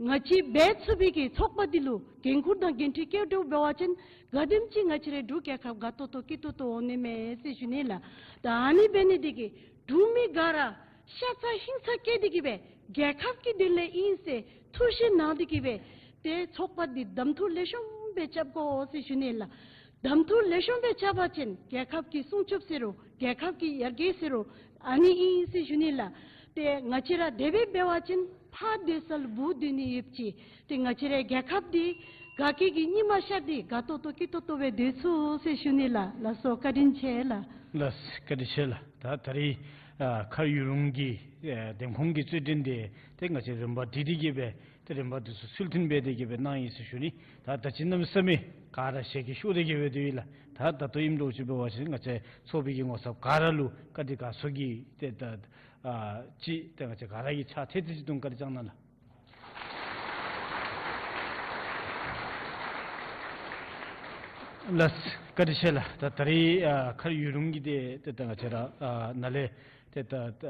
ང་བཅས་འབད་ཚུགས་པའི་གི་ཚོགས་པ་འདི་ལུ་འགན་ཁུར་དང་འགན་འཁྲི་བཀལ་འགྱོ་འབད་བ་ཅིན་ག་དེམ་ཅིག་ང་བཅས་རའི་འབྲུག་རྒྱལ་ཁབ་དགའ་ཏོག་ཏོ་སྐྱིད་ཏོག་ཏོ་འོང་ནི་མས་ཟེར་ཞུ་ནི་ལགས། ད་ཨ་ནི་འབད་ནི་འདི་གིས་འབྲུག་མི་ག་ར་ཤ་ཚ་ཧིང་ཚ་བསྐྱེད་དེ་གི་སྦེ་རྒྱལ་ཁབ་ཀྱི་དོན་ལས་ཨིན་ཟེར་ཐུགས་བཞེས་གནང་སྟེ་གི་སྦེ་ཏེ་ཚོགས་པ་འདི་གདམ་འཐུ་ལེགས་ཤོམ་སྦེ་རྐྱབ་དགོ་ཟེར་ཞུ་ནི་ལགས། གདམ་འཐུ་ལེགས་ཤོམ་སྦེ་རྐྱབ་པ་ཅིན་རྒྱལ་ཁབ་ཀྱི་སྲུང་སྐྱོབ་ཟེར་རུང་རྒྱལ་ཁབ་ཀྱི་ཡར་རྒྱས་ཟེར་རུང་ཨ་ནི་ཨིན་ཟེར་ཞུ་ནི་ལགས། ཏེ་ང་བཅས་ར་དེ་སྦེ་འབད་བ་ཅིན་ཕར་སྡོད་ས་ལུ་བུ་སྡོད་ནི་ཡོདཔ་ཅིག་ཏེ་ང་བཅས་རའི་རྒྱལ་ཁབ་འདི་དགའ་སྐྱིད་ཀྱི་ཉི་མ་ཤར་ཏེ་དགའ་ཏོག་ཏོ་སྐྱིད་ཏོག་ཏོ་སྦེ་སྡོད་ཚུགས་ཟེར་ཞུ་ནི་ལགས། ལགས་སོ། བཀའ་དྲིན་ཆེ་ལགས། ལགས་སོ། བཀའ་དྲིན་ཆེ་ལགས། ད་ད་རིས་ཨ་ཁ་ཡུ་རུང་གི་ཨ་འདེམས་ཁོངས་ཀྱི་རྩོད་འགྲན་འདི་ཏེ་ང་བཅས་རིམ་པ་སྒྲིག་སྟེ་གི་སྦེ་ཏེ་རིམ་པ་འདི་ཚུ་ཚུལ་མཐུན་འབད་དེ་གི་སྦེ་གནང་ཡི་ཟེར་ཞུ་ནི། ད་ད་ཅི་གནམ་མེད་ས་མེད་ག་ར་ཞལ་གྱིས་ཤོག་སྟེ་གི་སྦེ་སྡོད་ཡི་ལགས། ད་ད་ལྟོ་ཨིནམ་འདྲཝ་ཅིག་འབད་བ་ཅིན་ང་བཅས་ཚོགས་པའི་གི་ངོ་ཚབ་ག་ར་ལུ་བཀའ་དྲིན་དགའ་ཚོར་གྱི་ཏེ་ད་ཨ་ཅིག་ཏེ་ང་བཅས་ག་ར་གིས་ཕྱག་འཚལ་ཏེ་ཅིག་དུང་བཀའ་དྲིན་བསྐྱང་གནང་ལགས། ལགས་སོ། བཀའ་དྲིན་ཆེ་ལགས། ད་ད་རིས་ཨ་ཁ་ཡུ་རུང་གི་ཏེ་ཏེ་ད་ང་བཅས་ར་ཨ་ནཱ་ལས་ཏེ་ད་ད་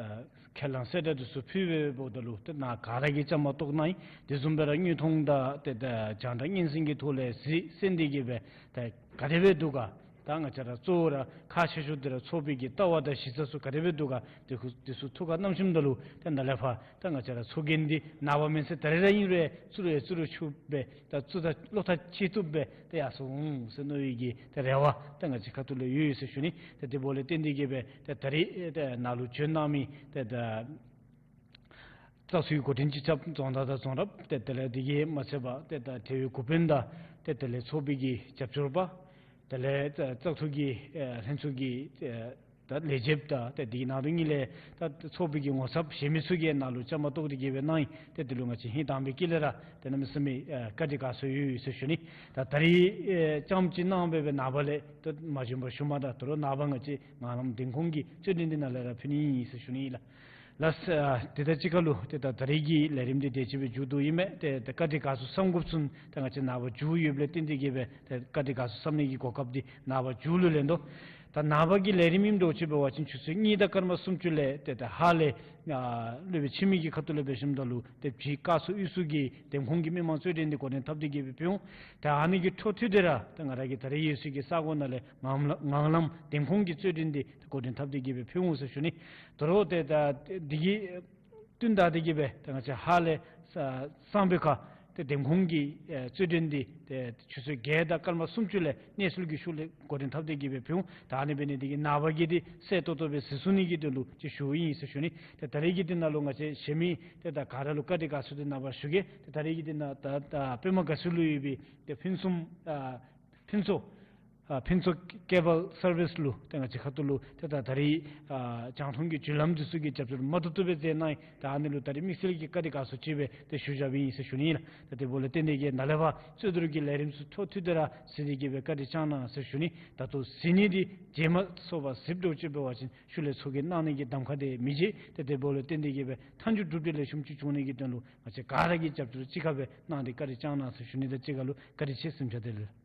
ཁས་བླངས་གསལ་བསྒྲགས་འདི་ཚུ་ཕུལ་བའི་འབདཝ་ད་ལུ་ཏེ་ནཱ་ག་ར་གིས་བཅའ་མར་གཏོགས་གནང་ཡི། དེ་བཟུམ་སྦེ་ར་དངོས་མཐོང་དང་ཏེ་ད་རྒྱང་བསྒྲགས་སྙན་སེང་གི་ཐོག་ལས་གཟིགས་གསན་ཏེ་གི་སྦེ་ད་ག་དེ་སྦེ་འདུག་ག། ད་ང་བཅས་ར་གཙོ་བོ་ར་ཁག་ཆེ་ཤོས་འདི་ར་ཚོགས་པའི་གི་ལྟ་བ་དང་གཞི་རྩ་ཚུ་ག་དེ་སྦེ་འདུག་ག། དེ་ཚུ་དེ་ཚུ་ཐུགས་ཁར་བསྣམས་ཞིནམ་ད་ལུ་ཏེ་ནཱ་ལས་ཕར་ད་ང་བཅས་ར་ཚོགས་རྒྱན་འདི་ནངས་པ་མེན་ཟེར་ད་རེས་ར་ཨིན་རུང་བཙུགས་རུང་བཙུགས་རུང་ཆོགཔ་སྦེ་ད་བཙུགས་ད་ལོག་ད་ཆད་བཏུབ་སྦེ་ད་ཡར་སོང་ཟེར་མནོ་བའི་གི་ད་རེ་བ་ད་ང་བཅས་ཁ་ཐུག་ལས་ཡོད་ཡོད་ཟེར་ཞུ་ནི། ད་དེ་འབདཝ་ལས་བརྟེན་ཏེ་གི་སྦེ་ད་ད་རིས་ད་ནཱ་ལུ་བྱོན་གནང་མི་ད་ད་ བཙག་འཐུའི་འགོ་འདྲེན་སྤྱི་ཁྱབ་རྫོང་བདག་དང་རྫོང་རབ་ཏེ་དེ་ལས་དེ་གིས་མ་ཚད་པར་ཏེ་ད་ཐེ་བའི་འགོ་དཔོན་དང་ཏེ་དེ་ལས་ཚོགས་པའི་གི་རྒྱབ་སྐྱོར་པ་དེ་ལས་བཙག་འཐུ་གི་ཨེ་ལྷན་ཚོགས་ཀྱི་ཨེ་ད་ལས་བྱེདཔ་དང་ཏེ་དེ་གི་ནང་དུ་ངེ་ལས་ད་ཚོགས་པའི་གི་ངོ་ཚབ་གཞན་མི་ཚུ་གིས་ནཱ་ལུ་བཅའ་མར་གཏོགས་ཏེ་གི་སྦེ་གནང་ཡི། ཏེ་དེ་ལུ་ང་བཅས་ཧིང་དྭངས་པའི་དཀྱིལ་ལས་ར་ཏེ་གནམ་མེད་ས་མེད་ཨེ་བཀའ་དྲིན་དགའ་ཚོར་ཡོད་ཡོད་ཟེར་ཞུ་ནི། ད་ད་རིས་ཨེ་བཅའམ་ཅིག་གནང་སྦེ་སྦེ་ནངས་པ་ལས་ཏེ་མ་བྱོན་པར་བཞུགས་མ་ད་དོ་རུང་ནངས་པ་ང་བཅས་ངང་ལམ་འདེམས་ཁོངས་ཀྱི་རྩོད་འགྲན་འདི་ནང་ལས་ར་ཕུལ་ནི་ཨིན་ཟེར་ཞུ་ནི་ཨིན་ལགས། ལགས་སོ། ཨ་དེ་དང་གཅིག་ཁར་ལུ་ཏེ་ད་ད་རིས་ཀྱི་ལས་རིམ་འདི་དེ་ཅིག་སྦེ་མཇུག་བསྡུཝ་ཨིན་མས། ཏེ་ད་བཀའ་དྲིན་དགའ་ཚོར་བསམ་དགོཔ་ཚུ་ད་ང་བཅས་ནངས་པ་མཇུག་ཡོདཔ་ལས་བརྟེན་ཏེ་གི་སྦེ་ཏེ་བཀའ་དྲིན་དགའ་ཚོར་བསམ་ནི་གི་གོ་སྐབས་འདི་ནངས་པ་མཇུག་ལུ་ལེན་དོ། ད་ནངས་པ་གི་ལས་རིམ་ཨིནམ་འདྲཝ་ཅིག་འབད་བ་ཅིན་ཆུ་ཚོད་གཉིས་དང་སྐར་མ་སུམ་ཅུ་ལས་ཏེ་ད་ཧཱ་ལས་ཨ་སློབ་དཔོན་འཆི་མེད་ཀྱི་ཁ་ཐུག་ལས་འབད་ཞིནམ་ད་ལུ་ཏེ་ཕྱི་བཀའ་ཤག་དབུས་སུ་གི་འདེམས་ཁོངས་ཀྱི་མི་མང་རྩོད་འགྲན་འདི་འགོ་འདྲེན་འཐབ་སྟེ་གི་སྦེ་ཕུལ་འོང་། ད་ཨ་ནི་གི་འཕྲོ་མཐུད་དེ་ར་ད་ང་ར་གིས་ད་རིས་ཡོད་སའི་གི་ས་གོ་ནང་ལས་ངང་ལམ་ངང་ལམ་འདེམས་ཁོངས་ཀྱི་རྩོད་འགྲན་འདི་འགོ་འདྲེན་འཐབ་སྟེ་གི་སྦེ་ཕུལ་འོང་ཟེར་ཞུ་ནི། དོ་རུང་ཏེ་ད་འདི་གི་བསྟུན་ད་དེ་གི་སྦེ་ད་ང་བཅས་ཧཱ་ལས་ས་གཙང་པོའི་ཁ་ཏེ་འདེམས་ཁོངས་ཀྱི་ཨེ་རྩོད་འགྲན་འདི་ཏེ་ཆུ་ཚོད་བརྒྱད་དང་སྐར་མ་སུམ་ཅུ་ལས་གནས་ཚུལ་གྱི་ཤུལ་ལས་འགོ་འདྲེན་འཐབ་སྟེ་གི་སྦེ་ཕུལ་འོང་། ད་ཨ་ནི་འབད་ནི་དེ་གིས་ནངས་པ་གི་འདི་གསལ་ཏོག་ཏོ་སྦེ་གཟིགས་ཚུགས་ནི་གི་དོན་ལུ་ཅིག་ཞུཝ་ཨིན་ཟེར་ཞུ་ནི། ཏེ་ད་རིས་ཀྱི་འདི་ནང་ལུ་ང་བཅས་གཞན་མི་ཏེ་ད་ག་ར་ལུ་བཀའ་དྲིན་དགའ་ཚོར་འདི་ནངས་པ་ཞུ་གེ། ཏེ་ད་རིས་ཀྱི་འདི་ནང་ད་ད་པདྨ་དགའ་ཚལ་ལུ་ཡོད་པའི་ཏེ་ཕུན་སུམ་ཨ་ཕུན་ཚོགས་ཨ་ཕུན་ཚོགས་ཀེ་བཱལ་སར་བིསི་ལུ་ཏེ་ང་བཅས་ཁ་ཐུག་ལུ་ཏེ་ད་ད་རིས་ཨ་རྒྱང་མཐོང་གི་བརྒྱུད་ལམ་འདི་ཚུ་གི་རྒྱབ་སྐྱོར་མ་ཐུབ་ཐུབ་སྦེ་མཛད་གནང་ཡི། ད་ཨ་ནི་ལུ་ད་རིས་དམིགས་བསལ་གྱི་བཀའ་དྲིན་དགའ་ཚོར་ཅིག་སྦེ་ཏེ་ཞུ་བཞགཔ་ཨིན་ཟེར་ཞུ་ནི་ཨིན་ལགས། ད་དེ་འབདཝ་ལས་བརྟེན་ཏེ་གི་ནཱ་ལས་ཕར་རྩོད་བསྡུར་གྱི་ལས་རིམ་ཚུ་འཕྲོ་མཐུད་དེ་ར་གཟིགས་ཏེ་གི་སྦེ་བཀའ་དྲིན་བསྐྱང་གནང་ཟེར་ཞུ་ནི། ད་ལྟོ་གཟིགས་ནི་འདི་རྗེས་མ་སོ་པ་གཟིགསཔ་འདྲཝ་ཅིག་འབད་བ་ཅིན་ཤུལ་ལས་ཚོགས་ཀྱིས་གནང་ནི་གི་གདམ་ཁ་འདི་མི་བྱེད། ཏེ་དེ་འབདཝ་ལས་བརྟེན་ཏེ་གི་སྦེ་མཐའ་མཇུག་གྲུབ་འབྲས་ལེགས་ཤོམ་ཅིག་འབྱུང་ནི་གི་དོན་ལུ་ང་བཅས་ག་ར་གིས་རྒྱབ་སྐྱོར་གཅིག་ཁར་སྦེ་གནང་སྟེ་བཀའ་དྲིན་བསྐྱང་གནང་ཟེར་ཞུ་ནི། ད་གཅིག་ཁར་ལུ་བཀའ་དྲིན་ཆེ་ཟེར་ཞུ་ནི། བཀྲིན་ཆེ། བདེ་ལེགས།